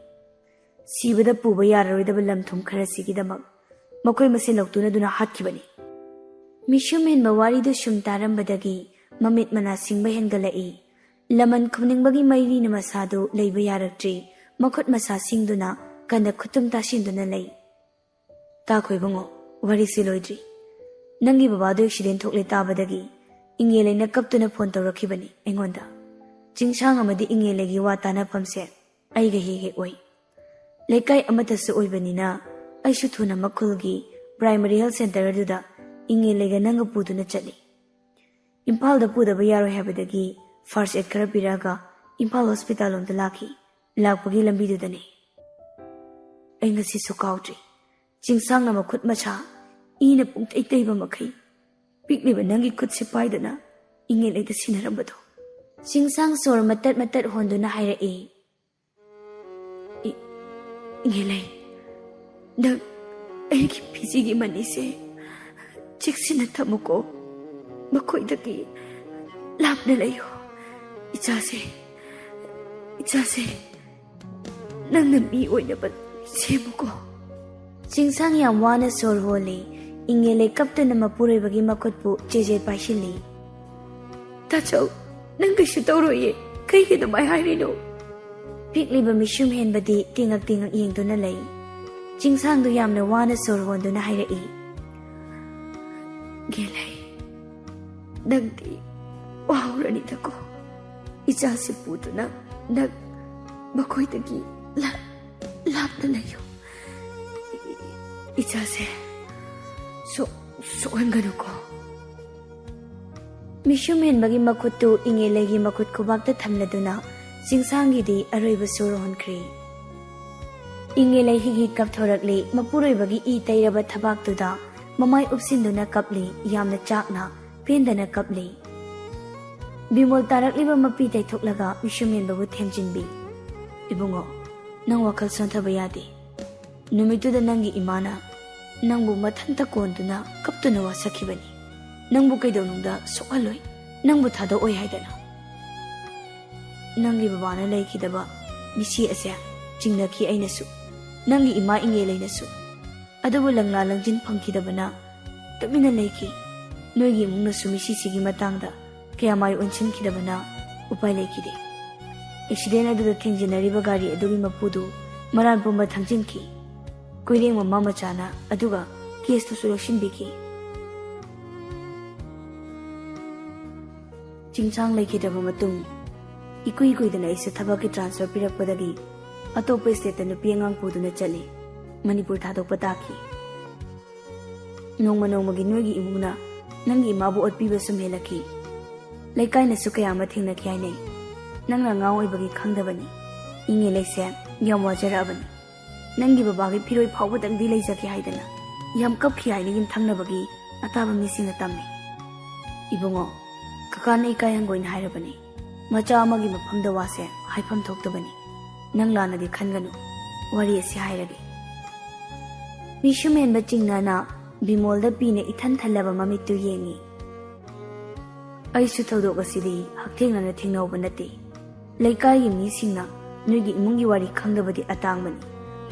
ꯁꯤꯕꯗ ꯄꯨꯕ ꯌꯥꯔꯔꯣꯏꯗꯕ ꯂꯝ ꯊꯨꯝ ꯈꯔ ꯁꯤꯒꯤꯗꯃꯛ ꯃꯈꯣꯏ ꯃꯁꯦꯟ ꯂꯧꯇꯨꯅꯗꯨꯅ ꯍꯥꯠꯈꯤꯕꯅꯤ꯫ ꯃꯤꯁꯨꯝ ꯍꯦꯟꯕ ꯋꯥꯔꯤꯗꯨ ꯁꯨꯝ ꯇꯥꯔꯝꯕꯗꯒꯤ ꯃꯃꯤꯠ ꯃꯅꯥ ꯁꯤꯡꯕ ꯍꯦꯟꯒꯠꯂꯛꯏ꯫ ꯂꯃꯟ ꯈꯨꯝꯅꯤꯡꯕꯒꯤ ꯃꯩꯔꯤꯅ ꯃꯁꯥꯗꯨ ꯂꯩꯕ ꯌꯥꯔꯛꯇ꯭ꯔꯤ꯫ ꯃꯈꯨꯠ ꯃꯁꯥ ꯁꯤꯡꯗꯨꯅ ꯀꯟꯗ ꯈꯨꯠꯇꯨꯝ ꯇꯥꯁꯤꯟꯗꯨꯅ ꯂꯩ꯫ ꯇꯥꯈꯣ ꯏꯕꯨꯡꯉꯣ, ꯋꯥꯔꯤꯁꯤ ꯂꯣꯏꯗ꯭ꯔꯤ꯫ ꯅꯪꯒꯤ ꯕꯕꯥꯗꯨ ꯑꯦꯛꯁꯤꯗꯦꯟ ꯊꯣꯛꯂꯦ ꯇꯥꯕꯗꯒꯤ ꯏꯉꯦꯂꯩꯅ ꯀꯞꯇꯨꯅ ꯐꯣꯟ ꯇꯧꯔꯛꯈꯤꯕꯅꯤ ꯑꯩꯉꯣꯟꯗ꯫ ꯆꯤꯡꯁꯥꯡ ꯑꯃꯗꯤ ꯏꯉꯦꯂꯩꯒꯤ ꯋꯥ ꯇꯥꯅꯐꯝꯁꯦ ꯑꯩꯒ ꯍꯦꯛ ꯍꯦꯛ ꯑꯣꯏ꯫ ꯂꯩꯀꯥꯏ ꯑꯃꯠꯇꯁꯨ ꯑꯣꯏꯕꯅꯤꯅ ꯑꯩꯁꯨ ꯊꯨꯅꯃꯛ ꯈꯨꯜꯒꯤ ꯄ꯭ꯔꯥꯏꯃꯔꯤ ꯍꯦꯜꯊ ꯁꯦꯟꯇꯔ ꯑꯗꯨꯗ ꯏꯉꯦꯂꯩꯒ ꯅꯪꯒ ꯄꯨꯗꯨꯅ ꯆꯠꯂꯤ꯫ ꯏꯝꯐꯥꯜꯗ ꯄꯨꯗꯕ ꯌꯥꯔꯣꯏ ꯍꯥꯏꯕꯗꯒꯤ ꯐꯥꯔꯁ ꯑꯦꯗ ꯈꯔ ꯄꯤꯔꯛꯑꯒ ꯏꯝꯐꯥꯜ ꯍꯣꯁꯄꯤꯇꯥꯜ ꯂꯣꯝꯗ ꯂꯥꯛꯈꯤ꯫ ꯂꯥꯛꯄꯒꯤ ꯂꯝꯕꯤꯗꯨꯗꯅꯤ꯫ ꯑꯩ ꯉꯁꯤꯁꯨ ꯀꯥꯎꯗ꯭ꯔꯤ꯫ ꯆꯤꯡꯁꯥꯡꯅ ꯃꯈꯨꯠ ꯃꯁꯥ ꯏꯅ ꯄꯨꯡꯇꯩ ꯇꯩꯕ ꯃꯈꯩ ꯄꯤꯛꯂꯤꯕ ꯅꯪꯒꯤ ꯈꯨꯠꯁꯦ ꯄꯥꯏꯗꯨꯅ ꯏꯉꯦꯂꯩꯗ ꯁꯤꯟꯅꯔꯝꯕꯗꯣ꯫ ꯆꯤꯡꯁꯥꯡ ꯁꯣꯔ ꯃꯇꯠ ꯃꯇꯠ ꯍꯣꯟꯗꯨꯅ ꯍꯥꯏꯔꯛꯏ, "ꯏ-, ꯏꯉꯦꯂꯩ, ꯅꯪ ꯑꯩꯒꯤ ꯐꯤꯖꯤꯒꯤ ꯃꯅꯤꯁꯦ ꯆꯦꯛꯁꯤꯟꯅ ꯊꯝꯃꯨꯀꯣ꯫ ꯃꯈꯣꯏꯗꯒꯤ ꯂꯥꯞꯅ ꯂꯩꯌꯨ꯫ ꯏꯆꯥꯁꯦ, ꯏꯆꯥꯁꯦ, ꯅꯪꯅ ꯃꯤ ꯑꯣꯏꯅꯕ ꯁꯦꯝꯃꯨꯀꯣ꯫ ꯆꯤꯡꯁꯥꯡ ꯌꯥꯝ ꯋꯥꯅ ꯁꯣꯔ ꯍꯣꯜꯂꯤ꯫ ꯏꯪꯉꯦꯂꯩ ꯀꯞꯇꯨꯅ ꯃꯄꯨꯔꯣꯏꯕꯒꯤ ꯃꯈꯨꯠꯄꯨ ꯆꯦꯖꯦꯠ ꯄꯥꯏꯁꯤꯜꯂꯤ꯫ "ꯇꯥꯆꯧ, ꯅꯪ ꯀꯩꯁꯨ ꯇꯧꯔꯣꯏꯌꯦ꯫ ꯀꯩꯒꯤ ꯑꯗꯨꯃꯥꯏ ꯍꯥꯏꯔꯤꯅꯣ?" ꯄꯤꯛꯂꯤꯕ ꯃꯤꯁꯨꯝ ꯍꯦꯟꯕꯗꯤ ꯇꯤꯉꯛ ꯇꯤꯉꯛ ꯌꯦꯡꯗꯨꯅ ꯂꯩ꯫ ꯆꯤꯡꯁꯥꯡꯗꯨ ꯌꯥꯝꯅ ꯋꯥꯅ ꯁꯣꯔ ꯍꯣꯟꯗꯨꯅ ꯍꯥꯏꯔꯛꯏ, "ꯏꯪꯉꯦꯂꯩ, ꯅꯪꯗꯤ ꯋꯥꯍꯧꯔꯅꯤꯗꯀꯣ꯫ ꯏꯆꯥꯁꯦ ꯄꯨꯗꯨꯅ ꯅꯪ ꯃꯈꯣꯏꯗꯒꯤ ꯂꯥꯞ-, ꯂꯥꯞꯅ ꯂꯩꯌꯨ꯫ ꯏ-, ꯏꯆꯥꯁꯦ ꯁꯣ-, ꯁꯣꯛꯍꯟꯒꯅꯨꯀꯣ꯫" ꯃꯤꯁꯨꯝ ꯍꯦꯟꯕꯒꯤ ꯃꯈꯨꯠꯇꯨ ꯏꯪꯉꯦꯂꯩꯒꯤ ꯃꯈꯨꯠ ꯈꯨꯕꯥꯛꯇ ꯊꯝꯂꯗꯨꯅ ꯆꯤꯡꯁꯥꯡꯒꯤꯗꯤ ꯑꯔꯣꯏꯕ ꯁꯣꯔ ꯍꯣꯟꯈ꯭ꯔꯤ꯫ ꯏꯪꯉꯦꯂꯩ ꯍꯤꯛ ꯍꯤꯛ ꯀꯞꯊꯣꯔꯛꯂꯤ꯫ ꯃꯄꯨꯔꯣꯏꯕꯒꯤ ꯏ ꯇꯩꯔꯕ ꯊꯕꯥꯛꯇꯨꯗ ꯃꯃꯥꯏ ꯎꯞꯁꯤꯟꯗꯨꯅ ꯀꯞꯂꯤ꯫ ꯌꯥꯝꯅ ꯆꯥꯛꯅ, ꯄꯦꯟꯗꯅ ꯀꯞꯂꯤ꯫ ꯕꯤꯃꯣꯜ ꯇꯥꯔꯛꯂꯤꯕ ꯃꯄꯤ ꯇꯩꯊꯣꯛꯂꯒ ꯃꯤꯁꯨꯝ ꯍꯦꯟꯕꯕꯨ ꯊꯦꯝꯖꯤꯟꯕꯤ꯫ "ꯏꯕꯨꯡꯉꯣ, ꯅꯪ ꯋꯥꯈꯜ ꯁꯣꯟꯊꯕ ꯌꯥꯗꯦ꯫ ꯅꯨꯃꯤꯠꯇꯨꯗ ꯅꯪꯒꯤ ꯏꯃꯥꯅ ꯅꯪꯕꯨ ꯃꯊꯟꯇ ꯀꯣꯟꯗꯨꯅ ꯀꯞꯇꯨꯅ ꯋꯥꯁꯛꯈꯤꯕꯅꯤ꯫ ꯅꯪꯕꯨ ꯀꯩꯗꯧꯅꯨꯡꯗ ꯁꯣꯛꯍꯜꯂꯣꯏ, ꯅꯪꯕꯨ ꯊꯥꯗꯣꯛꯑꯣꯏ ꯍꯥꯏꯗꯅ꯫ ꯅꯪꯒꯤ ꯕꯕꯥꯅ ꯂꯩꯈꯤꯗꯕ ꯃꯤꯁꯤ ꯑꯁꯦ ꯆꯤꯡꯅꯈꯤ ꯑꯩꯅꯁꯨ, ꯅꯪꯒꯤ ꯏꯃꯥ ꯏꯪꯉꯦꯂꯩꯅꯁꯨ꯫ ꯑꯗꯨꯕꯨ ꯂꯪꯂꯥ ꯂꯪꯖꯤꯟ ꯐꯪꯈꯤꯗꯕꯅ ꯇꯨꯃꯤꯟꯅ ꯂꯩꯈꯤ꯫ ꯅꯣꯏꯒꯤ ꯏꯃꯨꯡꯅꯁꯨ ꯃꯤꯁꯤꯁꯤꯒꯤ ꯃꯇꯥꯡꯗ ꯀꯌꯥ ꯃꯥꯏ ꯑꯣꯟꯁꯤꯟꯈꯤꯗꯕꯅ ꯎꯄꯥꯏ ꯂꯩꯈꯤꯗꯦ꯫ ꯑꯦꯛꯁꯤꯗꯦꯟ ꯑꯗꯨꯗ ꯊꯦꯡꯖꯤꯟꯅꯔꯤꯕ ꯒꯥꯔꯤ ꯑꯗꯨꯒꯤ ꯃꯄꯨꯗꯨ ꯃꯔꯥꯟ ꯄꯨꯝꯕ ꯊꯥꯡꯖꯤꯟꯈꯤ꯫ ꯀꯣꯏꯔꯦꯡ ꯃꯃꯥ ꯃꯆꯥꯅ ꯑꯗꯨꯒ ꯀꯦꯁꯇꯨꯁꯨ ꯂꯧꯁꯤꯟꯕꯤꯈꯤ꯫ ꯆꯤꯡꯁꯥꯡ ꯂꯩꯈꯤꯗ꯭ꯔꯕ ꯃꯇꯨꯡ ꯏꯀꯨꯏ ꯀꯨꯏꯗꯅ ꯑꯩꯁꯨ ꯊꯕꯛꯀꯤ ꯇ꯭ꯔꯥꯟꯁꯐꯔ ꯄꯤꯔꯛꯄꯗꯒꯤ ꯑꯇꯣꯞꯄ ꯁ꯭ꯇꯦꯠꯇ ꯅꯨꯄꯤ ꯑꯉꯥꯡ ꯄꯨꯗꯨꯅ ꯆꯠꯂꯤ꯫ ꯃꯅꯤꯄꯨꯔ ꯊꯥꯗꯣꯛꯄ ꯇꯥꯈꯤ꯫ ꯅꯣꯡꯃ ꯅꯣꯡꯃꯒꯤ ꯅꯣꯏꯒꯤ ꯏꯃꯨꯡꯅ ꯅꯪꯒꯤ ꯏꯃꯥꯕꯨ ꯑꯣꯠꯄꯤꯕ ꯁꯨꯝ ꯍꯦꯜꯂꯛꯈꯤ꯫ ꯂꯩꯀꯥꯏꯅꯁꯨ ꯀꯌꯥ ꯑꯃ ꯊꯦꯡꯅꯈꯤ ꯍꯥꯏꯅꯩ꯫ ꯅꯪꯅ ꯑꯉꯥꯡ ꯑꯣꯏꯕꯒꯤ ꯈꯪꯗꯕꯅꯤ꯫ ꯏꯪꯉꯦꯂꯩꯁꯦ ꯌꯥꯝ ꯋꯥꯖꯔꯛꯑꯕꯅꯤ꯫ ꯅꯪꯒꯤ ꯕꯕꯥꯒꯤ ꯐꯤꯔꯣꯏ ꯐꯥꯎꯕꯗꯪꯗꯤ ꯂꯩꯖꯒꯦ ꯍꯥꯏꯗꯅ ꯌꯥꯝ ꯀꯞꯈꯤ ꯍꯥꯏꯅ ꯌꯨꯝꯊꯪꯅꯕꯒꯤ ꯑꯇꯥꯕ ꯃꯤꯁꯤꯡꯅ ꯇꯝꯃꯤ꯫ ꯏꯕꯨꯡꯉꯣ, ꯀꯀꯥꯅ ꯏꯀꯥꯏ ꯍꯪꯒꯣꯏꯅ ꯍꯥꯏꯔꯕꯅꯤ꯫ ꯃꯆꯥ ꯑꯃꯒꯤ ꯃꯐꯝꯗ ꯋꯥꯁꯦ ꯍꯥꯏꯐꯝ ꯊꯣꯛꯇꯕꯅꯤ꯫ ꯅꯪ ꯂꯥꯟꯅꯗꯤ ꯈꯟꯒꯅꯨ꯫ ꯋꯥꯔꯤ ꯑꯁꯤ ꯍꯥꯏꯔꯒꯦ꯫" ꯃꯤꯁꯨꯝ ꯍꯦꯟꯕ ꯆꯤꯡꯅꯅ ꯕꯤꯃꯣꯜꯗ ꯄꯤꯅ ꯏꯊꯟ ꯊꯜꯂꯕ ꯃꯃꯤꯠꯇꯨ ꯌꯦꯡꯉꯤ꯫ "ꯑꯩꯁꯨ ꯊꯧꯗꯣꯛ ꯑꯁꯤꯗꯤ ꯍꯛꯊꯦꯡꯅꯅ ꯊꯦꯡꯅꯍꯧꯕ ꯅꯠꯇꯦ꯫ ꯂꯩꯀꯥꯏꯒꯤ ꯃꯤꯁꯤꯡꯅ ꯅꯣꯏꯒꯤ ꯏꯃꯨꯡꯒꯤ ꯋꯥꯔꯤ ꯈꯪꯗꯕꯗꯤ ꯑꯇꯥꯡꯕꯅꯤ꯫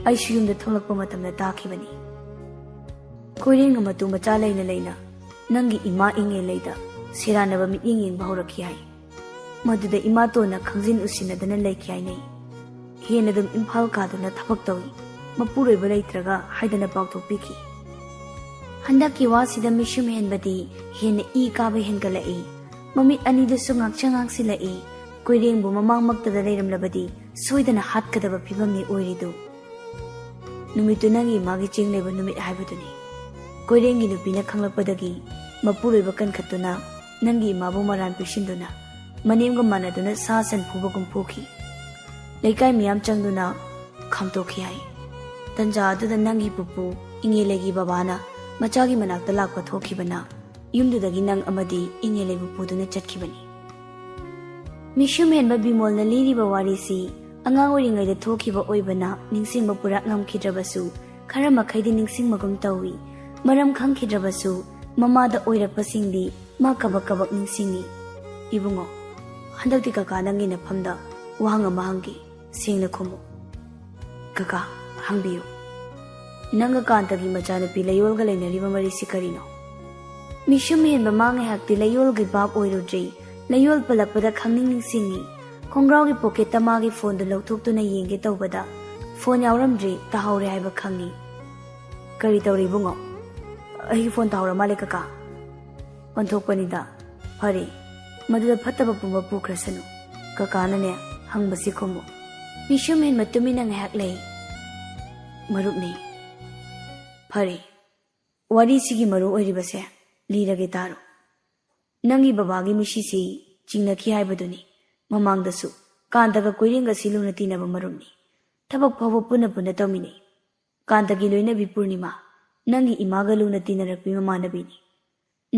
ꯑꯩꯁꯨ ꯌꯨꯝꯗ ꯊꯣꯛꯂꯛꯄ ꯃꯇꯝꯗ ꯇꯥꯈꯤꯕꯅꯤ꯫ ꯀꯣꯏꯔꯦꯡꯅ ꯃꯇꯨ ꯃꯆꯥ ꯂꯩꯅ ꯂꯩꯅ ꯅꯪꯒꯤ ꯏꯃꯥ ꯏꯉꯦꯂꯩꯗ ꯁꯦꯔꯥꯟꯅꯕ ꯃꯤꯠꯌꯦꯡ ꯌꯦꯡꯕ ꯍꯧꯔꯛꯈꯤ ꯍꯥꯏ꯫ ꯃꯗꯨꯗ ꯏꯃꯥꯇꯣꯟꯅ ꯈꯪꯖꯤꯟ ꯎꯁꯤꯟꯅꯗꯅ ꯂꯩꯈꯤ ꯍꯥꯏꯅꯩ꯫ ꯍꯦꯟꯅ ꯑꯗꯨꯝ ꯏꯝꯐꯥꯜ ꯀꯥꯗꯨꯅ ꯊꯕꯛ ꯇꯧꯏ, ꯃꯄꯨꯔꯣꯏꯕ ꯂꯩꯇ꯭ꯔꯒ ꯍꯥꯏꯗꯅ ꯄꯥꯎꯊꯣꯛꯄꯤꯈꯤ꯫ ꯍꯟꯗꯛꯀꯤ ꯋꯥꯁꯤꯗ ꯃꯤꯁꯨꯝ ꯍꯦꯟꯕꯗꯤ ꯍꯦꯟꯅ ꯏ ꯀꯥꯕ ꯍꯦꯟꯒꯠꯂꯛꯏ꯫ ꯃꯃꯤꯠ ꯑꯅꯤꯗꯨꯁꯨ ꯉꯥꯛꯁꯪ ꯉꯥꯛꯁꯤꯜꯂꯛꯏ꯫ ꯀꯣꯏꯔꯦꯡꯕꯨ ꯃꯃꯥꯡꯃꯛꯇꯗ ꯂꯩꯔꯝꯂꯕꯗꯤ ꯁꯣꯏꯗꯅ ꯍꯥꯠꯀꯗꯕ ꯐꯤꯕꯝꯅꯤ ꯑꯣꯏꯔꯤꯗꯨ꯫ ꯅꯨꯃꯤꯠꯇꯨ ꯅꯪꯒꯤ ꯏꯃꯥꯒꯤ ꯆꯦꯡ ꯂꯩꯕ ꯅꯨꯃꯤꯠ ꯍꯥꯏꯕꯗꯨꯅꯤ꯫ ꯀꯣꯏꯔꯦꯡꯒꯤ ꯅꯨꯄꯤꯅ ꯈꯪꯂꯛꯄꯗꯒꯤ ꯃꯄꯨꯔꯣꯏꯕ ꯀꯟꯈꯠꯇꯨꯅ ꯅꯪꯒꯤ ꯏꯃꯥꯕꯨ ꯃꯔꯥꯟ ꯄꯤꯁꯤꯟꯗꯨꯅ ꯃꯅꯦꯝꯒ ꯃꯥꯟꯅꯗꯨꯅ ꯁꯥ ꯁꯟ ꯐꯨꯕꯒꯨꯝ ꯐꯨꯈꯤ꯫ ꯂꯩꯀꯥꯏ ꯃꯤꯌꯥꯝ ꯆꯪꯗꯨꯅ ꯈꯥꯝꯇꯣꯛꯈꯤ ꯍꯥꯏ꯫ ꯇꯟꯖꯥ ꯑꯗꯨꯗ ꯅꯪꯒꯤ ꯄꯨꯄꯨ ꯏꯉꯦꯂꯩꯒꯤ ꯕꯕꯥꯅ ꯃꯆꯥꯒꯤ ꯃꯅꯥꯛꯇ ꯂꯥꯛꯄ ꯊꯣꯛꯈꯤꯕꯅ ꯌꯨꯝꯗꯨꯗꯒꯤ ꯅꯪ ꯑꯃꯗꯤ ꯏꯉꯦꯂꯩꯕꯨ ꯄꯨꯗꯨꯅ ꯆꯠꯈꯤꯕꯅꯤ꯫ ꯃꯤꯁꯨꯝ ꯍꯦꯟꯕ ꯕꯤꯃꯣꯜꯅ ꯂꯤꯔꯤꯕ ꯋꯥꯔꯤꯁꯤ ꯑꯉꯥꯡ ꯑꯣꯏꯔꯤꯉꯩꯗ ꯊꯣꯛꯈꯤꯕ ꯑꯣꯏꯕꯅ ꯅꯤꯡꯁꯤꯡꯕ ꯄꯨꯔꯥ ꯉꯝꯈꯤꯗ꯭ꯔꯕꯁꯨ ꯈꯔ ꯃꯈꯩꯗꯤ ꯅꯤꯡꯁꯤꯡꯕꯒꯨꯝ ꯇꯧꯏ꯫ ꯃꯔꯝ ꯈꯪꯈꯤꯗ꯭ꯔꯕꯁꯨ ꯃꯃꯥꯗ ꯑꯣꯏꯔꯛꯄꯁꯤꯡꯗꯤ ꯃꯥ ꯀꯕꯛ ꯀꯕꯛ ꯅꯤꯡꯁꯤꯡꯏ꯫ ꯏꯕꯨꯡꯉꯣ, ꯍꯟꯗꯛꯇꯤ ꯀꯀꯥ ꯅꯪꯒꯤ ꯅꯐꯝꯗ ꯋꯥꯍꯪ ꯑꯃ ꯍꯪꯒꯦ, ꯁꯦꯡꯅ ꯈꯨꯝꯃꯨ꯫ ꯀꯀꯥ, ꯍꯪꯕꯤꯌꯨ꯫ ꯅꯪꯒ ꯀꯥꯟꯇꯒꯤ ꯃꯆꯥꯅꯨꯄꯤ ꯂꯩꯌꯣꯜꯒ ꯂꯩꯅꯔꯤꯕ ꯃꯔꯤꯁꯤ ꯀꯔꯤꯅꯣ? ꯃꯤꯁꯨꯝ ꯍꯦꯟꯕ ꯃꯥ ꯉꯥꯏꯍꯥꯛꯇꯤ ꯂꯩꯌꯣꯜꯒꯤ ꯚꯥꯞ ꯑꯣꯏꯔꯨꯗ꯭ꯔꯤ꯫ ꯂꯩꯌꯣꯜ ꯄꯜꯂꯛꯄꯗ ꯈꯪꯅꯤꯡ ꯅꯤꯡꯁꯤꯡꯉꯤ꯫ ꯈꯣꯡꯒ꯭ꯔꯥꯎꯒꯤ ꯄꯣꯀꯦꯠꯇ ꯃꯥꯒꯤ ꯐꯣꯟꯗꯨ ꯂꯧꯊꯣꯛꯇꯨꯅ ꯌꯦꯡꯒꯦ ꯇꯧꯕꯗ ꯐꯣꯟ ꯌꯥꯎꯔꯝꯗ꯭ꯔꯤ, ꯇꯥꯍꯧꯔꯦ ꯍꯥꯏꯕ ꯈꯪꯉꯤ꯫ ꯀꯔꯤ ꯇꯧꯔꯤ ꯏꯕꯨꯡꯉꯣ? ꯑꯩꯒꯤ ꯐꯣꯟ ꯇꯥꯍꯧꯔ ꯃꯥꯜꯂꯦ ꯀꯀꯥ꯫ ꯑꯣꯟꯊꯣꯛꯄꯅꯤꯗ꯫ ꯐꯔꯦ, ꯃꯗꯨꯗ ꯐꯠꯇꯕ ꯄꯨꯝꯕ ꯄꯨꯈ꯭ꯔꯁꯅꯨ꯫ ꯀꯀꯥꯅꯅꯦ ꯍꯪꯕꯁꯤ ꯈꯨꯝꯃꯨ꯫ ꯃꯤꯁꯨꯝ ꯍꯦꯟꯕ ꯇꯨꯃꯤꯟꯅ ꯉꯥꯏꯍꯥꯛ ꯂꯩ꯫ ꯃꯔꯨꯞꯅꯤ꯫ ꯐꯔꯦ, ꯋꯥꯔꯤꯁꯤꯒꯤ ꯃꯔꯨ ꯑꯣꯏꯔꯤꯕꯁꯦ ꯂꯤꯔꯒꯦ ꯇꯥꯔꯣ꯫ ꯅꯪꯒꯤ ꯕꯕꯥꯒꯤ ꯃꯤꯁꯤꯁꯤ ꯆꯤꯡꯅꯈꯤ ꯍꯥꯏꯕꯗꯨꯅꯤ꯫ ꯃꯃꯥꯡꯗꯁꯨ ꯀꯥꯟꯇꯒ ꯀꯣꯏꯔꯦꯡꯒꯁꯤ ꯂꯨꯅ ꯇꯤꯟꯅꯕ ꯃꯔꯨꯞꯅꯤ꯫ ꯊꯕꯛ ꯐꯥꯎꯕ ꯄꯨꯟꯅ ꯄꯨꯟꯅ ꯇꯧꯃꯤꯟꯅꯩ꯫ ꯀꯥꯟꯇꯒꯤ ꯂꯣꯏꯅꯕꯤ ꯄꯨꯔꯅꯤꯃꯥ, ꯅꯪꯒꯤ ꯏꯃꯥꯒ ꯂꯨꯅ ꯇꯤꯟꯅꯔꯛꯄꯤ ꯃꯃꯥꯟꯅꯕꯤꯅꯤ꯫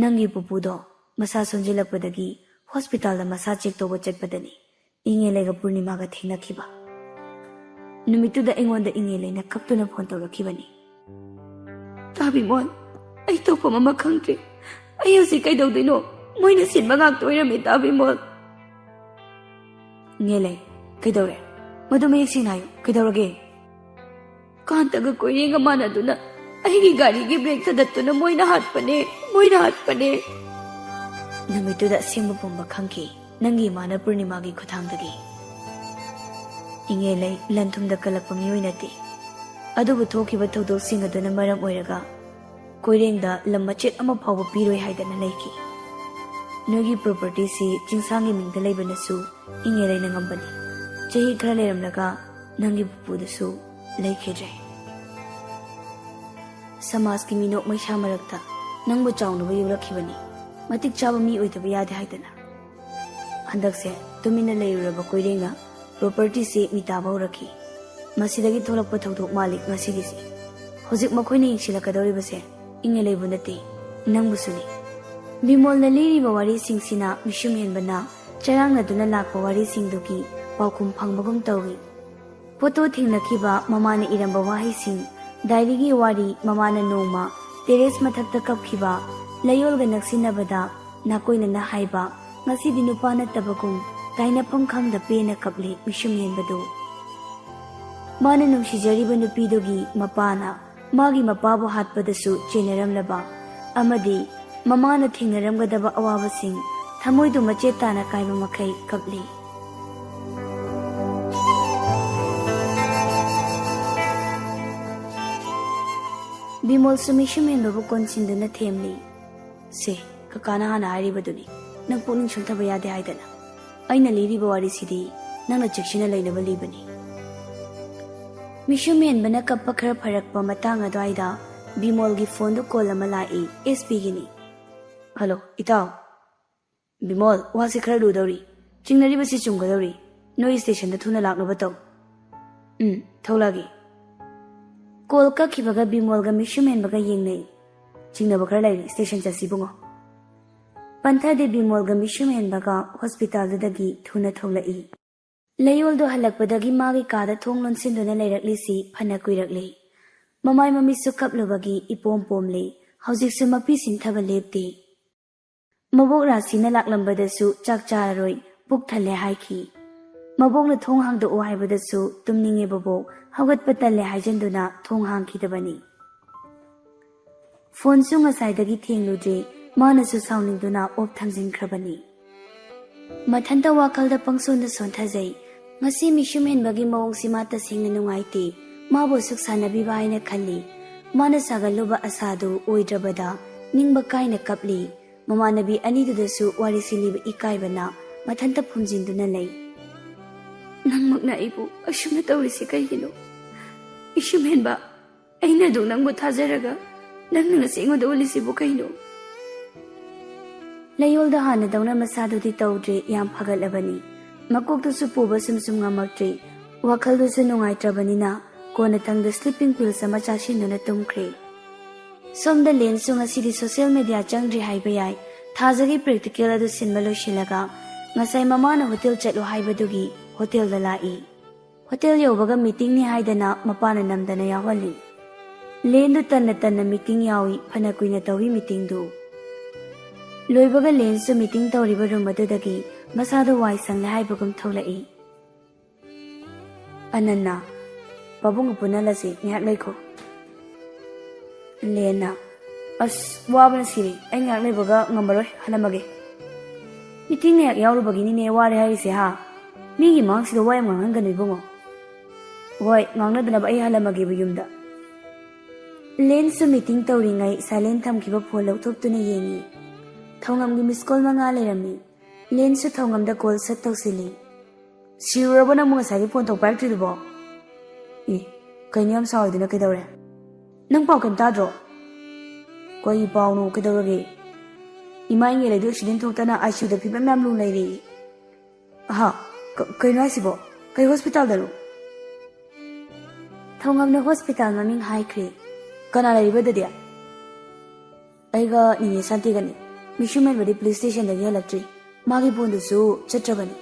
ꯅꯪꯒꯤ ꯄꯨꯄꯨꯗꯣ ꯃꯁꯥ ꯁꯣꯟꯖꯤꯜꯂꯛꯄꯗꯒꯤ ꯍꯣꯁꯄꯤꯇꯥꯜꯗ ꯃꯁꯥ ꯆꯦꯛ ꯇꯧꯕ ꯆꯠꯄꯗꯅꯤ ꯏꯉꯦꯂꯩꯒ ꯄꯨꯔꯅꯤꯃꯥꯒ ꯊꯦꯡꯅꯈꯤꯕ꯫ ꯅꯨꯃꯤꯠꯇꯨꯗ ꯑꯩꯉꯣꯟꯗ ꯏꯉꯦꯂꯩꯅ ꯀꯞꯇꯨꯅ ꯐꯣꯟ ꯇꯧꯔꯛꯈꯤꯕꯅꯤ꯫ ꯇꯥꯕꯤꯃꯣꯟ, ꯑꯩ ꯇꯧꯐꯝ ꯑꯃ ꯈꯪꯗ꯭ꯔꯦ꯫ ꯑꯩ ꯍꯧꯖꯤꯛ ꯀꯩꯗꯧꯗꯣꯏꯅꯣ? ꯃꯣꯏꯅ ꯁꯤꯟꯕ ꯉꯥꯛꯇ ꯑꯣꯏꯔꯝꯃꯦ, ꯇꯥꯕꯤꯃꯣꯟ꯫ ꯏꯉꯦꯂꯩ, ꯀꯩꯗꯧꯔꯦ? ꯃꯗꯨ ꯃꯌꯦꯛ ꯁꯦꯡꯅ ꯍꯥꯏꯌꯨ, ꯀꯩꯗꯧꯔꯒꯦ? ꯀꯥꯟꯇꯒ ꯀꯣꯏꯔꯦꯡꯒ ꯃꯥꯟꯅꯗꯨꯅ ꯑꯩꯒꯤ ꯒꯥꯔꯤꯒꯤ ꯕ꯭ꯔꯦꯛ ꯊꯗꯠꯇꯨꯅ ꯃꯣꯏꯅ ꯍꯥꯠꯄꯅꯦ, ꯃꯣꯏꯅ ꯍꯥꯠꯄꯅꯦ꯫ ꯅꯨꯃꯤꯠꯇꯨꯗ ꯑꯁꯦꯡꯕ ꯄꯨꯝꯕ ꯈꯪꯈꯤ ꯅꯪꯒꯤ ꯏꯃꯥꯅ ꯄꯨꯔꯅꯤꯃꯥꯒꯤ ꯈꯨꯠꯊꯥꯡꯗꯒꯤ꯫ ꯏꯉꯦꯂꯩ ꯂꯟ ꯊꯨꯝꯗ ꯀꯜꯂꯛꯄ ꯃꯤꯑꯣꯏ ꯅꯠꯇꯦ꯫ ꯑꯗꯨꯕꯨ ꯊꯣꯛꯈꯤꯕ ꯊꯧꯗꯣꯛꯁꯤꯡ ꯑꯗꯨꯅ ꯃꯔꯝ ꯑꯣꯏꯔꯒ ꯀꯣꯏꯔꯦꯡꯗ ꯂꯝ ꯃꯆꯦꯠ ꯑꯃ ꯐꯥꯎꯕ ꯄꯤꯔꯣꯏ ꯍꯥꯏꯗꯅ ꯂꯩꯈꯤ꯫ ꯅꯣꯏꯒꯤ ꯄ꯭ꯔꯣꯄꯔꯇꯤꯁꯤ ꯆꯤꯡꯁꯥꯡꯒꯤ ꯃꯤꯡꯗ ꯂꯩꯕꯅꯁꯨ ꯏꯉꯦꯂꯩꯅ ꯉꯝꯕꯅꯤ꯫ ꯆꯍꯤ ꯈꯔ ꯂꯩꯔꯝꯂꯒ ꯅꯪꯒꯤ ꯄꯨꯄꯨꯗꯨꯁꯨ ꯂꯩꯈꯤꯗ꯭ꯔꯦ꯫ ꯁꯃꯥꯖꯀꯤ ꯃꯤꯅꯣꯛ ꯃꯩꯁꯥ ꯃꯔꯛꯇ ꯅꯪꯕꯨ ꯆꯥꯎꯅꯕ ꯌꯣꯛꯂꯛꯈꯤꯕꯅꯤ꯫ ꯃꯇꯤꯛ ꯆꯥꯕ ꯃꯤ ꯑꯣꯏꯗꯕ ꯌꯥꯗꯦ ꯍꯥꯏꯗꯅ꯫ ꯍꯟꯗꯛꯁꯦ ꯇꯨꯃꯤꯟꯅ ꯂꯩꯔꯨꯔꯕ ꯀꯣꯏꯔꯦꯡꯅ ꯄ꯭ꯔꯣꯄꯔꯇꯤꯁꯤ ꯃꯤꯇꯥꯕ ꯍꯧꯔꯛꯈꯤ꯫ ꯃꯁꯤꯗꯒꯤ ꯊꯣꯛꯂꯛꯄ ꯊꯧꯗꯣꯛ ꯃꯥꯜꯂꯤ ꯉꯁꯤꯒꯤꯁꯤ꯫ ꯍꯧꯖꯤꯛ ꯃꯈꯣꯏꯅ ꯌꯦꯡꯁꯤꯜꯂꯛꯀꯗꯧꯔꯤꯕꯁꯦ ꯏꯉꯦꯂꯩꯕꯨ ꯅꯠꯇꯦ, ꯅꯪꯕꯨꯁꯨꯅꯤ꯫ ꯕꯤꯃꯣꯜꯅ ꯂꯤꯔꯤꯕ ꯋꯥꯔꯤꯁꯤꯡꯁꯤꯅ ꯃꯤꯁꯨꯝ ꯍꯦꯟꯕꯅ ꯆꯔꯥꯡꯅꯗꯨꯅ ꯂꯥꯛꯄ ꯋꯥꯔꯤꯁꯤꯡꯗꯨꯒꯤ ꯄꯥꯎꯈꯨꯝ ꯐꯪꯕꯒꯨꯝ ꯇꯧꯏ꯫ ꯐꯣꯇꯣ ꯊꯦꯡꯅꯈꯤꯕ, ꯃꯃꯥꯅ ꯏꯔꯝꯕ ꯋꯥꯍꯩꯁꯤꯡ, ꯗꯥꯏꯔꯤꯒꯤ ꯋꯥꯔꯤ, ꯃꯃꯥꯅ ꯅꯣꯡꯃ ꯇꯦꯔꯦꯁ ꯃꯊꯛꯇ ꯀꯞꯈꯤꯕ, ꯂꯩꯌꯣꯜꯒ ꯅꯛꯁꯤꯟꯅꯕꯗ ꯅꯥꯀꯣꯏꯅꯅ ꯍꯥꯏꯕ, ꯉꯁꯤꯗꯤ ꯅꯨꯄꯥ ꯅꯠꯇꯕꯒꯨꯝ ꯇꯥꯏꯅꯐꯝ ꯈꯪꯗ ꯄꯦꯟꯅ ꯀꯞꯂꯤ ꯃꯤꯁꯨꯝ ꯍꯦꯟꯕꯗꯨ꯫ ꯃꯥꯅ ꯅꯨꯡꯁꯤꯖꯔꯤꯕ ꯅꯨꯄꯤꯗꯨꯒꯤ ꯃꯄꯥꯅ ꯃꯥꯒꯤ ꯃꯄꯥꯕꯨ ꯍꯥꯠꯄꯗꯁꯨ ꯆꯦꯟꯅꯔꯝꯂꯕ ꯑꯃꯗꯤ ꯃꯃꯥꯅ ꯊꯦꯡꯅꯔꯝꯒꯗꯕ ꯑꯋꯥꯕꯁꯤꯡ ꯊꯃꯣꯏꯗꯨ ꯃꯆꯦꯠ ꯇꯥꯅ ꯀꯥꯏꯕ ꯃꯈꯩ ꯀꯞꯂꯤ꯫ ꯕꯤꯃꯣꯜꯁꯨ ꯃꯤꯁꯨꯝ ꯍꯦꯟꯕꯕꯨ ꯀꯣꯟꯁꯤꯟꯗꯨꯅ ꯊꯦꯝꯂꯤ꯫ ꯁꯦ, ꯀꯀꯥꯅ ꯍꯥꯟꯅ ꯍꯥꯏꯔꯤꯕꯗꯨꯅꯤ, ꯅꯪ ꯄꯨꯛꯅꯤꯡ ꯁꯣꯟꯊꯕ ꯌꯥꯗꯦ ꯍꯥꯏꯗꯅ꯫ ꯑꯩꯅ ꯂꯤꯔꯤꯕ ꯋꯥꯔꯤꯁꯤꯗꯤ ꯅꯪꯅ ꯆꯦꯛꯁꯤꯟꯅ ꯂꯩꯅꯕ ꯂꯤꯕꯅꯤ꯫ ꯃꯤꯁꯨꯝ ꯍꯦꯟꯕꯅ ꯀꯞꯄ ꯈꯔ ꯐꯔꯛꯄ ꯃꯇꯥꯡ ꯑꯗꯨꯋꯥꯏꯗ ꯕꯤꯃꯣꯜꯒꯤ ꯐꯣꯟꯗꯨ ꯀꯣꯜ ꯑꯃ ꯂꯥꯛꯏ, ꯑꯦꯁ ꯄꯤꯒꯤꯅꯤ꯫ "ꯍꯜꯂꯣ, ꯏꯇꯥꯎ꯫" "ꯕꯤꯃꯣꯜ, ꯋꯥꯁꯤ ꯈꯔ ꯂꯨꯗꯧꯔꯤ꯫ ꯆꯤꯡꯅꯔꯤꯕꯁꯤ ꯆꯨꯝꯒꯗꯧꯔꯤ꯫ ꯅꯣꯏ ꯁ꯭ꯇꯦꯁꯟꯗ ꯊꯨꯅ ꯂꯥꯛꯅꯕ ꯇꯧ꯫" "ꯎꯝ, ꯊꯣꯛꯂꯛꯑꯒꯦ꯫" ꯀꯣꯜ ꯀꯛꯈꯤꯕꯒ ꯕꯤꯃꯣꯜꯒ ꯃꯤꯁꯨꯝ ꯍꯦꯟꯕꯒ ꯌꯦꯡꯅꯩ꯫ "ꯆꯤꯡꯅꯕ ꯈꯔ ꯂꯩꯔꯤ, ꯁ꯭ꯇꯦꯁꯟ ꯆꯠꯁꯤ ꯏꯕꯨꯡꯉꯣ꯫" ꯄꯟꯊꯗꯦ ꯕꯤꯃꯣꯜꯒ ꯃꯤꯁꯨꯝ ꯍꯦꯟꯕꯒ ꯍꯣꯁꯄꯤꯇꯥꯜꯗꯨꯗꯒꯤ ꯊꯨꯅ ꯊꯣꯛꯂꯛꯏ꯫ ꯂꯩꯌꯣꯜꯗꯣ ꯍꯜꯂꯛꯄꯗꯒꯤ ꯃꯥꯒꯤ ꯀꯥꯗ ꯊꯣꯡ ꯂꯣꯟꯁꯤꯟꯗꯨꯅ ꯂꯩꯔꯛꯂꯤꯁꯤ ꯐꯅ ꯀꯨꯏꯔꯛꯂꯦ꯫ ꯃꯃꯥꯏ ꯃꯃꯤꯠꯁꯨ ꯀꯞꯂꯨꯕꯒꯤ ꯏꯄꯣꯝ ꯄꯣꯝꯂꯦ꯫ ꯍꯧꯖꯤꯛꯁꯨ ꯃꯄꯤ ꯁꯤꯟꯊꯕ ꯂꯦꯞꯇꯦ꯫ ꯃꯕꯣꯛ ꯔꯥꯁꯤꯅ ꯂꯥꯛꯂꯝꯕꯗꯁꯨ ꯆꯥꯛ ꯆꯥꯔꯔꯣꯏ, ꯄꯨꯛ ꯊꯜꯂꯦ ꯍꯥꯏꯈꯤ꯫ ꯃꯕꯣꯛꯅ ꯊꯣꯡ ꯍꯥꯡꯗꯣꯛꯑꯣ ꯍꯥꯏꯕꯗꯁꯨ ꯇꯨꯝꯅꯤꯡꯉꯦ ꯕꯕꯣꯛ, ꯍꯧꯒꯠꯄ ꯇꯜꯂꯦ ꯍꯥꯏꯖꯟꯗꯨꯅ ꯊꯣꯡ ꯍꯥꯡꯈꯤꯗꯕꯅꯤ꯫ ꯐꯣꯟꯁꯨ ꯉꯁꯥꯏꯗꯒꯤ ꯊꯦꯡꯂꯨꯗ꯭ꯔꯤ, ꯃꯥꯅꯁꯨ ꯁꯥꯎꯅꯤꯡꯗꯨꯅ ꯑꯣꯐ ꯊꯝꯖꯤꯟꯈ꯭ꯔꯕꯅꯤ꯫ ꯃꯊꯟꯇ ꯋꯥꯈꯜꯗ ꯄꯪꯁꯣꯟꯗ ꯁꯣꯟꯊꯖꯩ꯫ ꯉꯁꯤ ꯃꯤꯁꯨꯝ ꯍꯦꯟꯕꯒꯤ ꯃꯑꯣꯡꯁꯤ ꯃꯥ ꯇꯁꯦꯡꯅ ꯅꯨꯡꯉꯥꯏꯇꯦ꯫ ꯃꯥꯕꯨ ꯑꯁꯨꯛ ꯁꯥꯟꯅꯕꯤꯕ ꯍꯥꯏꯅ ꯈꯜꯂꯤ꯫ ꯃꯥꯅ ꯁꯥꯒꯠꯂꯨꯕ ꯑꯁꯥꯗꯨ ꯑꯣꯏꯗ꯭ꯔꯕꯗ ꯅꯤꯡꯕ ꯀꯥꯏꯅ ꯀꯞꯂꯤ꯫ ꯃꯃꯥꯟꯅꯕꯤ ꯑꯅꯤꯗꯨꯗꯁꯨ ꯋꯥꯔꯤꯁꯤ ꯂꯤꯕ ꯏꯀꯥꯏꯕꯅ ꯃꯊꯟꯇ ꯐꯨꯝꯖꯤꯟꯗꯨꯅ ꯂꯩ꯫ "ꯅꯪꯃꯛꯅ ꯑꯩꯕꯨ ꯑꯁꯨꯝꯅ ꯇꯧꯔꯤꯁꯤ ꯀꯩꯒꯤꯅꯣ? ꯃꯤꯁꯨꯝ ꯍꯦꯟꯕ, ꯑꯩꯅ ꯑꯗꯨꯝ ꯅꯪꯕꯨ ꯊꯥꯖꯔꯒ ꯅꯪꯅ ꯉꯁꯤ ꯑꯩꯉꯣꯟꯗ ꯎꯠꯂꯤꯁꯤꯕꯨ ꯀꯩꯅꯣ?" ꯂꯩꯌꯣꯜꯗ ꯍꯥꯟꯅꯗꯧꯅ ꯃꯁꯥꯗꯨꯗꯤ ꯇꯧꯗ꯭ꯔꯦ, ꯌꯥꯝ ꯐꯒꯠꯂꯕꯅꯤ꯫ ꯃꯀꯣꯛꯇꯨꯁꯨ ꯄꯨꯕ ꯁꯨꯝ ꯁꯨꯝ ꯉꯝꯃꯛꯇ꯭ꯔꯦ꯫ ꯋꯥꯈꯜꯗꯨꯁꯨ ꯅꯨꯡꯉꯥꯏꯇ꯭ꯔꯕꯅꯤꯅ ꯀꯣꯟꯅꯊꯪꯗ ꯁ꯭ꯂꯤꯄꯤꯡ ꯄꯤꯜꯁ ꯑꯃ ꯆꯥꯁꯤꯟꯗꯨꯅ ꯇꯨꯝꯈ꯭ꯔꯦ꯫ ꯁꯣꯝꯗ ꯂꯦꯟꯁꯨ ꯉꯁꯤꯗꯤ ꯁꯣꯁꯤꯌꯦꯜ ꯃꯦꯗꯤꯌꯥ ꯆꯪꯗ꯭ꯔꯤ ꯍꯥꯏꯕ ꯌꯥꯏ꯫ ꯊꯥꯖꯒꯤ ꯄ꯭ꯔꯦꯛꯇꯤꯀꯦꯜ ꯑꯗꯨ ꯁꯤꯟꯕ ꯂꯣꯏꯁꯤꯜꯂꯒ ꯉꯁꯥꯏ ꯃꯃꯥꯅ ꯍꯣꯇꯦꯜ ꯆꯠꯂꯨ ꯍꯥꯏꯕꯗꯨꯒꯤ ꯍꯣꯇꯦꯜꯗ ꯂꯥꯛꯏ꯫ ꯍꯣꯇꯦꯜ ꯌꯧꯕꯒ ꯃꯤꯇꯤꯡꯅꯤ ꯍꯥꯏꯗꯅ ꯃꯄꯥꯅ ꯅꯝꯗꯅ ꯌꯥꯎꯍꯜꯂꯤ꯫ ꯂꯦꯟꯗꯨ ꯇꯟꯅ ꯇꯟꯅ ꯃꯤꯇꯤꯡ ꯌꯥꯎꯏ, ꯐꯅ ꯀꯨꯏꯅ ꯇꯧꯏ ꯃꯤꯇꯤꯡꯗꯨ꯫ ꯂꯣꯏꯕꯒ ꯂꯦꯟꯁꯨ ꯃꯤꯇꯤꯡ ꯇꯧꯔꯤꯕ ꯔꯨꯝ ꯑꯗꯨꯗꯒꯤ ꯃꯁꯥꯗꯨ ꯋꯥꯏ ꯁꯪꯂꯦ ꯍꯥꯏꯕꯒꯨꯝ ꯊꯣꯛꯂꯛꯏ꯫ ꯑꯅꯟꯅ, "ꯄꯥꯕꯨꯡꯒ ꯄꯨꯟꯅ ꯍꯜꯂꯁꯤ, ꯉꯥꯏꯍꯥꯛ ꯂꯩꯈꯣ꯫" ꯂꯦꯟꯅ, "ꯑꯁ, ꯋꯥꯕꯅ ꯁꯤꯔꯦ, ꯑꯩ ꯉꯥꯏꯍꯥꯛ ꯂꯩꯕꯒ ꯉꯝꯃꯔꯣꯏ, ꯍꯜꯂꯝꯃꯒꯦ꯫" "ꯃꯤꯇꯤꯡ ꯉꯥꯏꯍꯥꯛ ꯌꯥꯎꯔꯨꯕꯒꯤꯅꯤꯅꯦ ꯋꯥꯔꯦ ꯍꯥꯏꯔꯤꯁꯦ, ꯍꯥ? ꯃꯤꯒꯤ ꯃꯥꯡꯁꯤꯗ ꯋꯥ ꯌꯥꯝ ꯉꯥꯡꯍꯟꯒꯅꯨ ꯏꯕꯨꯡꯉꯣ꯫" "ꯍꯣꯏ, ꯉꯥꯡꯅꯗꯅꯕ ꯑꯩ ꯍꯜꯂꯝꯃꯒꯦꯕ ꯌꯨꯝꯗ꯫" ꯂꯦꯟꯁꯨ ꯃꯤꯇꯤꯡ ꯇꯧꯔꯤꯉꯩ ꯁꯥꯏꯂꯦꯟ ꯊꯝꯈꯤꯕ ꯐꯣꯟ ꯂꯧꯊꯣꯛꯇꯨꯅ ꯌꯦꯡꯉꯤ꯫ ꯊꯧꯉꯝꯒꯤ ꯃꯤꯁ ꯀꯣꯜ ꯃꯉꯥ ꯂꯩꯔꯝꯃꯤ꯫ ꯂꯦꯟꯁꯨ ꯊꯧꯉꯝꯗ ꯀꯣꯜ ꯁꯠ ꯇꯧꯁꯤꯜꯂꯤ꯫ "ꯁꯤꯔꯨꯔꯕꯣ ꯅꯪꯕꯨ ꯉꯁꯥꯏꯒꯤ ꯐꯣꯟ ꯇꯧ ꯄꯥꯏꯔꯛꯇ꯭ꯔꯤꯗꯨꯕꯣ?" "ꯑꯦ, ꯀꯩꯅꯣ ꯌꯥꯝ ꯁꯥꯎꯔꯤꯗꯨꯅ ꯀꯩꯗꯧꯔꯦ? ꯅꯪ ꯄꯥꯎ ꯀꯩꯝ ꯇꯥꯗ꯭ꯔꯣ?" "ꯀꯩ ꯄꯥꯎꯅꯣ? ꯀꯩꯗꯧꯔꯒꯦ?" "ꯏꯃꯥ ꯏꯉꯦꯜ ꯂꯩꯗꯨ ꯑꯦꯛꯁꯤꯗꯦꯟ ꯊꯣꯛꯇꯅ ꯑꯥꯏ ꯁꯤ ꯌꯨꯗ ꯐꯤꯕꯝ ꯌꯥꯝ ꯂꯨꯅ ꯂꯩꯔꯦ꯫" "ꯑꯍꯥ, ꯀ-, ꯀꯩꯅꯣ ꯍꯥꯏꯁꯤꯕꯣ? ꯀꯩ ꯍꯣꯁꯄꯤꯇꯥꯜꯗꯅꯣ?" ꯊꯧꯉꯝꯅ ꯍꯣꯁꯄꯤꯇꯥꯜ ꯃꯃꯤꯡ ꯍꯥꯏꯈ꯭ꯔꯦ꯫ "ꯀꯅꯥ ꯂꯩꯔꯤꯕ ꯑꯗꯨꯗꯤ?" "ꯑꯩꯒ ꯅꯤꯅꯦ ꯁꯥꯟꯇꯤꯒꯅꯤ꯫ ꯃꯤꯁꯨꯝ ꯍꯦꯟꯕꯗꯤ ꯄꯨꯂꯤꯁ ꯁ꯭ꯇꯦꯁꯟꯗꯒꯤ ꯍꯜꯂꯛꯇ꯭ꯔꯤ꯫ ꯃꯥꯒꯤ ꯐꯣꯟꯗꯨꯁꯨ ꯆꯠꯇ꯭ꯔꯕꯅꯤ꯫"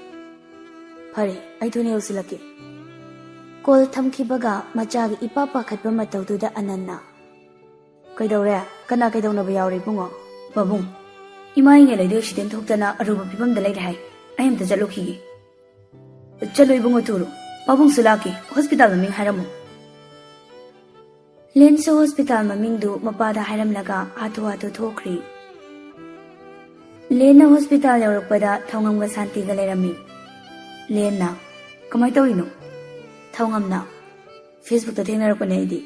"ꯐꯔꯦ, ꯑꯩ ꯊꯨꯅ ꯌꯧꯁꯤꯜꯂꯛꯀꯦ꯫" ꯀꯣꯜ ꯊꯝꯈꯤꯕꯒ ꯃꯆꯥꯒꯤ ꯏꯄꯥ ꯄꯥꯈꯠꯄ ꯃꯇꯧꯗꯨꯗ ꯑꯅꯟꯅ, "ꯀꯩꯗꯧꯔꯦ? ꯀꯅꯥ ꯀꯩꯗꯧꯅꯕ ꯌꯥꯎꯔꯦ ꯏꯕꯨꯡꯉꯣ?" "ꯄꯥꯕꯨꯡ, ꯏꯃꯥ ꯏꯉꯦꯜ ꯂꯩꯗꯨ ꯑꯦꯛꯁꯤꯗꯦꯟ ꯊꯣꯛꯇꯅ ꯑꯔꯨꯕ ꯐꯤꯕꯝꯗ ꯂꯩꯔꯦ ꯍꯥꯏ꯫ ꯑꯩ ꯑꯝꯇ ꯆꯠꯂꯨꯈꯤꯒꯦ꯫" "ꯆꯠꯂꯣ ꯏꯕꯨꯡꯉꯣ, ꯊꯨꯔꯣ꯫ "ꯄꯥꯕꯨꯡꯁꯨ ꯂꯥꯛꯀꯦ, ꯍꯣꯁꯄꯤꯇꯥꯜ ꯃꯃꯤꯡ ꯍꯥꯏꯔꯝꯃꯨ꯫" ꯂꯦꯟꯁꯨ ꯍꯣꯁꯄꯤꯇꯥꯜ ꯃꯃꯤꯡꯗꯨ ꯃꯄꯥꯗ ꯍꯥꯏꯔꯝꯂꯒ ꯍꯥꯊꯨ ꯍꯥꯊꯨ ꯊꯣꯛꯈ꯭ꯔꯦ꯫ ꯂꯦꯟꯅ ꯍꯣꯁꯄꯤꯇꯥꯜ ꯌꯧꯔꯛꯄꯗ ꯊꯧꯉꯝꯒ ꯁꯥꯟꯇꯤꯒ ꯂꯩꯔꯝꯃꯤ꯫ ꯂꯦꯟꯅ, "ꯀꯃꯥꯏ ꯇꯧꯔꯤꯅꯣ?" ꯊꯧꯉꯝꯅ, "ꯐꯦꯁꯕꯨꯛꯇ ꯊꯦꯡꯅꯔꯛꯄꯅꯦ ꯑꯩꯗꯤ꯫"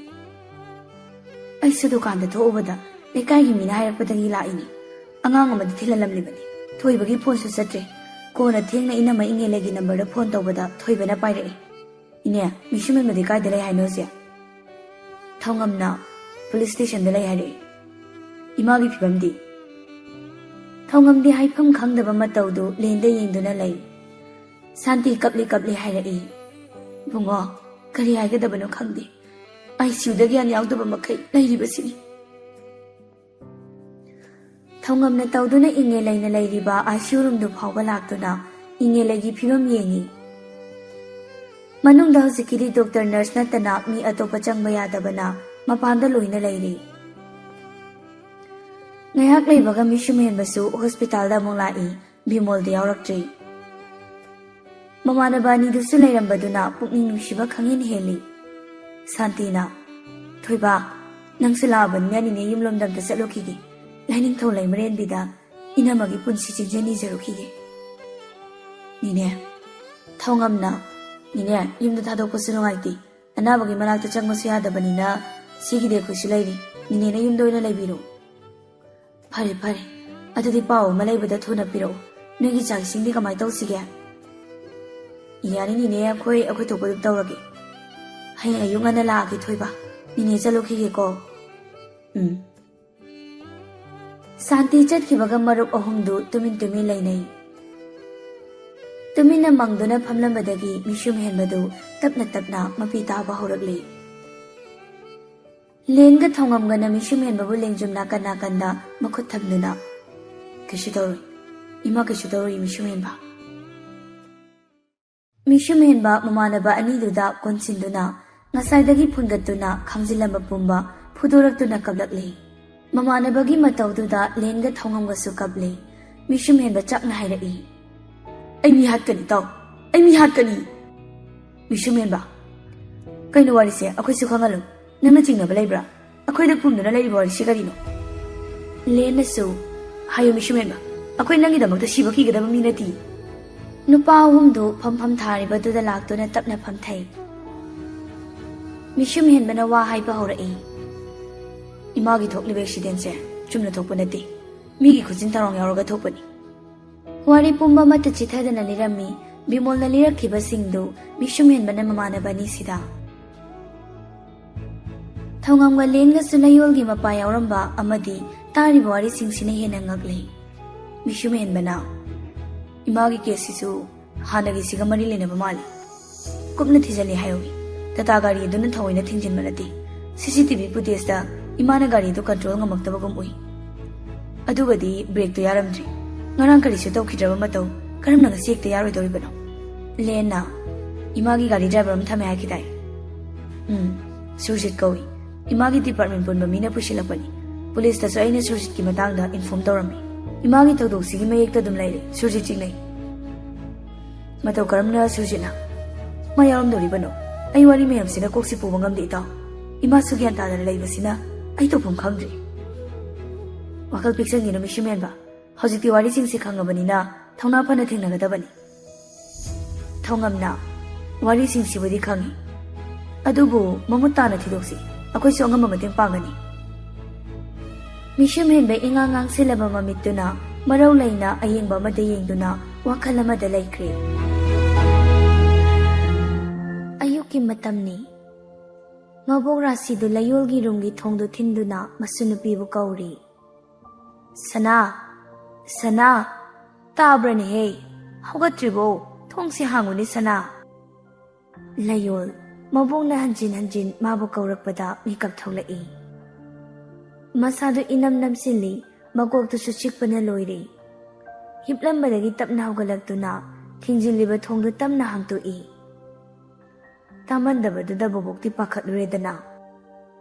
"ꯑꯩꯁꯨ ꯗꯨꯀꯥꯟꯗ ꯊꯣꯛꯎꯕꯗ ꯂꯩꯀꯥꯏꯒꯤ ꯃꯤꯅ ꯍꯥꯏꯔꯛꯄꯗꯒꯤ ꯂꯥꯛꯏꯅꯤ꯫ ꯑꯉꯥꯡ ꯑꯃꯗꯤ ꯊꯤꯜꯍꯜꯂꯝꯂꯤꯕꯅꯤ꯫ ꯊꯣꯏꯕꯒꯤ ꯐꯣꯟꯁꯨ ꯆꯠꯇ꯭ꯔꯦ꯫ ꯀꯣꯟꯅ ꯊꯦꯡꯅ ꯏꯅꯝꯃ ꯏꯪꯉꯦꯂꯩꯒꯤ ꯅꯝꯕꯔꯗ ꯐꯣꯟ ꯇꯧꯕꯗ ꯊꯣꯏꯕꯅ ꯄꯥꯏꯔꯛꯑꯦ꯫" "ꯏꯅꯦ, ꯃꯤꯁꯨꯝ ꯍꯦꯟꯕꯗꯤ ꯀꯥꯏꯗ ꯂꯩ ꯍꯥꯏꯅꯣ ꯍꯧꯖꯤꯛ?" ꯊꯧꯉꯝꯅ, "ꯄꯨꯂꯤꯁ ꯁ꯭ꯇꯦꯁꯟꯗ ꯂꯩ ꯍꯥꯏꯔꯛꯏ꯫" "ꯏꯃꯥꯒꯤ ꯐꯤꯕꯝꯗꯤ?" ꯊꯧꯉꯝꯗꯤ ꯍꯥꯏꯐꯝ ꯈꯪꯗꯕ ꯃꯇꯧꯗꯨ ꯂꯦꯟꯗ ꯌꯦꯡꯗꯨꯅ ꯂꯩ꯫ ꯁꯥꯟꯇꯤ ꯀꯞꯂꯤ ꯀꯞꯂꯤ ꯍꯥꯏꯔꯛꯏ, "ꯏꯕꯨꯡꯉꯣ, ꯀꯔꯤ ꯍꯥꯏꯒꯗꯕꯅꯣ ꯈꯪꯗꯦ꯫ ꯑꯥꯏ ꯁꯤ ꯌꯨꯗ ꯒ꯭ꯌꯥꯟ ꯌꯥꯎꯗꯕ ꯃꯈꯩ ꯂꯩꯔꯤꯕꯁꯤꯅꯤ꯫" ꯊꯧꯉꯝꯅ ꯇꯧꯗꯨꯅ ꯏꯪꯉꯦꯂꯩꯅ ꯂꯩꯔꯤꯕ ꯑꯥꯏ ꯁꯤ ꯌꯨ ꯔꯨꯝꯗꯨ ꯐꯥꯎꯕ ꯂꯥꯛꯇꯨꯅ ꯏꯪꯉꯦꯂꯩꯒꯤ ꯐꯤꯕꯝ ꯌꯦꯡꯉꯤ꯫ ꯃꯅꯨꯡꯗ ꯍꯧꯖꯤꯛꯀꯤꯗꯤ ꯗꯣꯛꯇꯔ, ꯅꯔꯁ ꯅꯠꯇꯅ ꯃꯤ ꯑꯇꯣꯞꯄ ꯆꯪꯕ ꯌꯥꯗꯕꯅ ꯃꯄꯥꯟꯗ ꯂꯣꯏꯅ ꯂꯩꯔꯤ꯫ ꯉꯥꯏꯍꯥꯛ ꯂꯩꯕꯒ ꯃꯤꯁꯨꯝ ꯍꯦꯟꯕꯁꯨ ꯍꯣꯁꯄꯤꯇꯥꯜꯗ ꯑꯃꯨꯛ ꯂꯥꯛꯏ꯫ ꯕꯤꯃꯣꯜꯗꯤ ꯌꯥꯎꯔꯛꯇ꯭ꯔꯤ꯫ ꯃꯃꯥꯟꯅꯕ ꯑꯅꯤꯗꯨꯁꯨ ꯂꯩꯔꯝꯕꯗꯨꯅ ꯄꯨꯛꯅꯤꯡ ꯅꯨꯡꯁꯤꯕ ꯈꯪꯍꯦꯟ ꯍꯦꯜꯂꯤ꯫ ꯁꯥꯟꯇꯤꯅ, "ꯊꯣꯏꯕ, ꯅꯪꯁꯨ ꯂꯥꯛꯑꯕꯅꯤꯅ ꯅꯤꯅꯦ ꯌꯨꯝꯂꯣꯝꯗ ꯑꯝꯇ ꯆꯠꯂꯨꯈꯤꯒꯦ꯫ ꯂꯥꯏꯅꯤꯡꯊꯧ ꯂꯩꯃꯔꯦꯟꯕꯤꯗ ꯏꯅꯝꯃꯒꯤ ꯄꯨꯟꯁꯤ ꯆꯤꯡꯖꯦꯜ ꯅꯤꯖꯔꯨꯈꯤꯒꯦ꯫" ꯅꯤꯅꯦ꯫ ꯊꯧꯉꯝꯅ, "ꯅꯤꯅꯦ, ꯌꯨꯝꯗ ꯊꯥꯗꯣꯛꯄꯁꯨ ꯅꯨꯡꯉꯥꯏꯇꯦ꯫ ꯑꯅꯥꯕꯒꯤ ꯃꯅꯥꯛꯇ ꯆꯪꯕꯁꯨ ꯌꯥꯗꯕꯅꯤꯅ ꯁꯤꯒꯤꯗꯤ ꯑꯩꯈꯣꯏꯁꯨ ꯂꯩꯔꯤ꯫ ꯅꯤꯅꯦꯅ ꯌꯨꯝꯗ ꯑꯣꯏꯅ ꯂꯩꯕꯤꯔꯣ꯫" "ꯐꯔꯦ, ꯐꯔꯦ꯫ ꯑꯗꯨꯗꯤ ꯄꯥꯎ ꯑꯃ ꯂꯩꯕꯗ ꯊꯨꯅ ꯄꯤꯔꯛꯎ꯫ ꯅꯣꯏꯒꯤ ꯆꯥꯛ ꯏꯁꯤꯡꯗꯤ ꯀꯃꯥꯏ ꯇꯧꯁꯤꯒꯦ?" "ꯌꯥꯅꯤ ꯅꯤꯅꯦ, ꯑꯩꯈꯣꯏ, ꯑꯩꯈꯣꯏ ꯊꯣꯛꯄ ꯑꯗꯨꯝ ꯇꯧꯔꯒꯦ꯫ ꯍꯌꯦꯡ ꯑꯌꯨꯛ ꯉꯟꯅ ꯂꯥꯛꯑꯒꯦ ꯊꯣꯏꯕ꯫ ꯅꯤꯅꯦ ꯆꯠꯂꯨꯈꯤꯒꯦꯀꯣ꯫" "ꯎꯝ꯫" ꯁꯥꯟꯇꯤ ꯆꯠꯈꯤꯕꯒ ꯃꯔꯨꯞ ꯑꯍꯨꯝꯗꯨ ꯇꯨꯃꯤꯟ ꯇꯨꯃꯤꯟ ꯂꯩꯅꯩ꯫ ꯇꯨꯃꯤꯟꯅ ꯃꯪꯗꯨꯅ ꯐꯝꯂꯝꯕꯗꯒꯤ ꯃꯤꯁꯨꯝ ꯍꯦꯟꯕꯗꯨ ꯇꯞꯅ ꯇꯞꯅ ꯃꯄꯤ ꯇꯥꯕ ꯍꯧꯔꯛꯂꯤ꯫ ꯂꯦꯟꯒ ꯊꯧꯉꯝꯒꯅ ꯃꯤꯁꯨꯝ ꯍꯦꯟꯕꯕꯨ ꯂꯦꯡꯖꯨꯝ ꯅꯥꯀꯟ ꯅꯥꯀꯟꯗ ꯃꯈꯨꯠ ꯊꯝꯗꯨꯅ, "ꯀꯩꯁꯨ ꯇꯧꯔꯣꯏ, ꯏꯃꯥ, ꯀꯩꯁꯨ ꯇꯧꯔꯣꯏ ꯃꯤꯁꯨꯝ ꯍꯦꯟꯕ꯫" ꯃꯤꯁꯨꯝ ꯍꯦꯟꯕ ꯃꯃꯥꯟꯅꯕ ꯑꯅꯤꯗꯨꯗ ꯀꯣꯟꯁꯤꯟꯗꯨꯅ ꯉꯁꯥꯏꯗꯒꯤ ꯐꯨꯟꯒꯠꯇꯨꯅ ꯈꯥꯡꯖꯤꯜꯂꯝꯕ ꯄꯨꯝꯕ ꯐꯨꯗꯣꯔꯛꯇꯨꯅ ꯀꯞꯂꯛꯂꯤ꯫ ꯃꯃꯥꯟꯅꯕꯒꯤ ꯃꯇꯧꯗꯨꯗ ꯂꯦꯟꯒ ꯊꯧꯉꯝꯒꯁꯨ ꯀꯞꯂꯤ꯫ ꯃꯤꯁꯨꯝ ꯍꯦꯟꯕ ꯆꯥꯛꯅ ꯍꯥꯏꯔꯛꯏ, "ꯑꯩ ꯃꯤ ꯍꯥꯠꯀꯅꯤ ꯇꯥꯎ, ꯑꯩ ꯃꯤ ꯍꯥꯠꯀꯅꯤ!" ꯃꯤꯁꯨꯝ ꯍꯦꯟꯕ, ꯀꯩꯅꯣ ꯋꯥꯔꯤꯁꯦ? ꯑꯩꯈꯣꯏꯁꯨ ꯈꯪꯍꯜꯂꯨ꯫ ꯅꯪꯅ ꯆꯤꯡꯅꯕ ꯂꯩꯕ꯭ꯔꯥ? ꯑꯩꯈꯣꯏꯗ ꯐꯨꯝꯗꯨꯅ ꯂꯩꯔꯤꯕ ꯋꯥꯔꯤꯁꯤ ꯀꯔꯤꯅꯣ? ꯂꯦꯟꯅꯁꯨ, "ꯍꯥꯏꯌꯨ ꯃꯤꯁꯨꯝ ꯍꯦꯟꯕ, ꯑꯩꯈꯣꯏ ꯅꯪꯒꯤꯗꯃꯛꯇ ꯁꯤꯕ ꯀꯤꯒꯗꯕ ꯃꯤ ꯅꯠꯇꯦ꯫" ꯅꯨꯄꯥ ꯑꯍꯨꯝꯗꯨ ꯐꯝꯐꯝ ꯊꯥꯔꯤꯕꯗꯨꯗ ꯂꯥꯛꯇꯨꯅ ꯇꯞꯅ ꯐꯝꯊꯩ꯫ ꯃꯤꯁꯨꯝ ꯍꯦꯟꯕꯅ ꯋꯥ ꯍꯥꯏꯕ ꯍꯧꯔꯛꯏ꯫ "ꯏꯃꯥꯒꯤ ꯊꯣꯛꯂꯤꯕ ꯑꯦꯛꯁꯤꯗꯦꯟꯁꯦ ꯆꯨꯝꯅ ꯊꯣꯛꯄ ꯅꯠꯇꯦ꯫ ꯃꯤꯒꯤ ꯈꯨꯖꯤꯟ ꯊꯧꯔꯥꯡ ꯌꯥꯎꯔꯒ ꯊꯣꯛꯄꯅꯤ꯫" ꯋꯥꯔꯤ ꯄꯨꯝꯕ ꯑꯃꯠꯇ ꯆꯤꯊꯗꯅ ꯂꯤꯔꯝꯃꯤ꯫ ꯕꯤꯃꯣꯜꯅ ꯂꯤꯔꯛꯈꯤꯕꯁꯤꯡꯗꯨ ꯃꯤꯁꯨꯝ ꯍꯦꯟꯕꯅ ꯃꯃꯥꯟꯅꯕ ꯑꯅꯤꯁꯤꯗ ꯊꯧꯉꯝꯒ ꯂꯦꯟꯒꯁꯨ ꯂꯩꯌꯣꯜꯒꯤ ꯃꯄꯥ ꯌꯥꯎꯔꯝꯕ ꯑꯃꯗꯤ ꯇꯥꯔꯤꯕ ꯋꯥꯔꯤꯁꯤꯡꯁꯤꯅ ꯍꯦꯟꯅ ꯉꯛꯂꯤ꯫ ꯃꯤꯁꯨꯝ ꯍꯦꯟꯕꯅ, "ꯏꯃꯥꯒꯤ ꯀꯦꯁꯁꯤꯁꯨ ꯍꯥꯟꯅꯒꯤꯁꯤꯒ ꯃꯔꯤ ꯂꯩꯅꯕ ꯃꯥꯜꯂꯤ꯫ ꯀꯨꯞꯅ ꯊꯤꯖꯤꯜꯂꯤ ꯍꯥꯏꯍꯧꯏ꯫ ꯇꯥꯇꯥ ꯒꯥꯔꯤ ꯑꯗꯨꯅ ꯊꯑꯣꯏꯅ ꯊꯤꯡꯖꯤꯟꯕ ꯅꯠꯇꯦ꯫ ꯁꯤ ꯁꯤ ꯇꯤ ꯚꯤ ꯐꯨꯇꯦꯖꯇ ꯏꯃꯥꯅ ꯒꯥꯔꯤꯗꯨ ꯀꯟꯇ꯭ꯔꯣꯜ ꯉꯝꯃꯛꯇꯕꯒꯨꯝ ꯎꯏ꯫ ꯑꯗꯨꯒꯗꯤ ꯕ꯭ꯔꯦꯛꯇꯨ ꯌꯥꯔꯝꯗ꯭ꯔꯤ꯫ ꯉꯔꯥꯡ ꯀꯔꯤꯁꯨ ꯇꯧꯈꯤꯗ꯭ꯔꯕ ꯃꯇꯧ ꯀꯔꯝꯅ ꯉꯁꯤ ꯍꯦꯛꯇ ꯌꯥꯔꯣꯏꯗꯧꯔꯤꯕꯅꯣ?" ꯂꯦꯟꯅ, "ꯏꯃꯥꯒꯤ ꯒꯥꯔꯤ ꯗ꯭ꯔꯥꯏꯚꯔ ꯑꯃ ꯊꯝꯃꯦ ꯍꯥꯏꯈꯤꯗꯥꯏ?" "ꯎꯝ, ꯁꯨꯔꯖꯤꯠ ꯀꯧꯏ꯫ ꯏꯃꯥꯒꯤ ꯗꯤꯄꯥꯔꯠꯃꯦꯟ ꯄꯨꯟꯕ ꯃꯤꯅ ꯄꯨꯁꯤꯜꯂꯛꯄꯅꯤ꯫ ꯄꯨꯂꯤꯁꯇꯁꯨ ꯑꯩꯅ ꯁꯨꯔꯖꯤꯠꯀꯤ ꯃꯇꯥꯡꯗ ꯏꯟꯐꯣꯔꯝ ꯇꯧꯔꯝꯃꯤ꯫ ꯏꯃꯥꯒꯤ ꯊꯧꯗꯣꯛꯁꯤꯒꯤ ꯃꯌꯦꯛꯇ ꯑꯗꯨꯝ ꯂꯩꯔꯦ꯫ ꯁꯨꯔꯖꯤꯠ ꯆꯤꯡꯅꯩ꯫" "ꯃꯇꯧ ꯀꯔꯝꯅ ꯁꯨꯔꯖꯤꯠꯅ ꯃꯥ ꯌꯥꯎꯔꯝꯗꯧꯔꯤꯕꯅꯣ? ꯑꯩ ꯋꯥꯔꯤ ꯃꯌꯥꯝꯁꯤꯅ ꯀꯣꯛꯁꯤ ꯄꯨꯕ ꯉꯝꯗꯦ, ꯏꯇꯥꯎ꯫ ꯏꯃꯥꯁꯨ ꯒ꯭ꯌꯥꯟ ꯇꯥꯗꯅ ꯂꯩꯕꯁꯤꯅ ꯑꯩ ꯇꯧꯐꯝ ꯈꯪꯗ꯭ꯔꯦ꯫" "ꯋꯥꯈꯜ ꯄꯤꯛꯁꯟꯒꯤꯅꯨ ꯃꯤꯁꯨꯝ ꯍꯦꯟꯕ꯫ ꯍꯧꯖꯤꯛꯇꯤ ꯋꯥꯔꯤꯁꯤꯡꯁꯤ ꯈꯪꯉꯕꯅꯤꯅ ꯊꯧꯅꯥ ꯐꯅ ꯊꯦꯡꯅꯒꯗꯕꯅꯤ꯫" ꯊꯧꯉꯝꯅ, "ꯋꯥꯔꯤꯁꯤꯡꯁꯤꯕꯨꯗꯤ ꯈꯪꯉꯤ꯫ ꯑꯗꯨꯕꯨ ꯃꯃꯨꯠ ꯇꯥꯅ ꯊꯤꯗꯣꯛꯁꯤ꯫ ꯑꯩꯈꯣꯏꯁꯨ ꯑꯉꯝꯕ ꯃꯇꯦꯡ ꯄꯥꯡꯒꯅꯤ꯫" ꯃꯤꯁꯨꯝ ꯍꯦꯟꯕ ꯏꯉꯥꯡ ꯉꯥꯡꯁꯤꯜꯂꯕ ꯃꯃꯤꯠꯇꯨꯅ ꯃꯔꯧ ꯂꯩꯅ ꯑꯌꯦꯡꯕ ꯑꯃꯗ ꯌꯦꯡꯗꯨꯅ ꯋꯥꯈꯜ ꯑꯃꯗ ꯂꯩꯈ꯭ꯔꯦ꯫ ꯑꯌꯨꯛꯀꯤ ꯃꯇꯝꯅꯤ꯫ ꯃꯕꯣꯛ ꯔꯥꯁꯤꯗꯨ ꯂꯩꯌꯣꯜꯒꯤ ꯔꯨꯝꯒꯤ ꯊꯣꯡꯗꯨ ꯊꯤꯟꯗꯨꯅ ꯃꯁꯨ ꯅꯨꯄꯤꯕꯨ ꯀꯧꯔꯤ꯫ "ꯁꯅꯥ! ꯁꯅꯥ! ꯇꯥꯕ꯭ꯔꯅꯦꯍꯦ? ꯍꯧꯒꯠꯇ꯭ꯔꯤꯕꯣ? ꯊꯣꯡꯁꯤ ꯍꯥꯡꯉꯨꯅꯦ, ꯁꯅꯥ!" ꯂꯩꯌꯣꯜ, ꯃꯕꯣꯛꯅ ꯍꯟꯖꯤꯟ ꯍꯟꯖꯤꯟ ꯃꯥꯕꯨ ꯀꯧꯔꯛꯄꯗ ꯃꯤꯀꯞ ꯊꯣꯛꯂꯛꯏ꯫ ꯃꯁꯥꯗꯨ ꯏꯅꯝ ꯅꯝꯁꯤꯜꯂꯤ, ꯃꯀꯣꯛꯇꯨꯁꯨ ꯆꯤꯛꯄꯅ ꯂꯣꯏꯔꯦ꯫ ꯍꯤꯞꯂꯝꯕꯗꯒꯤ ꯇꯞꯅ ꯍꯧꯒꯠꯂꯛꯇꯨꯅ ꯊꯤꯡꯖꯤꯜꯂꯤꯕ ꯊꯣꯡꯗꯨ ꯇꯞꯅ ꯍꯥꯡꯇꯣꯛꯏ꯫ ꯇꯥꯃꯟꯗꯕꯗꯨꯗ ꯕꯣꯕꯣꯛꯇꯤ ꯄꯥꯈꯠꯂꯨꯔꯦꯗꯅ꯫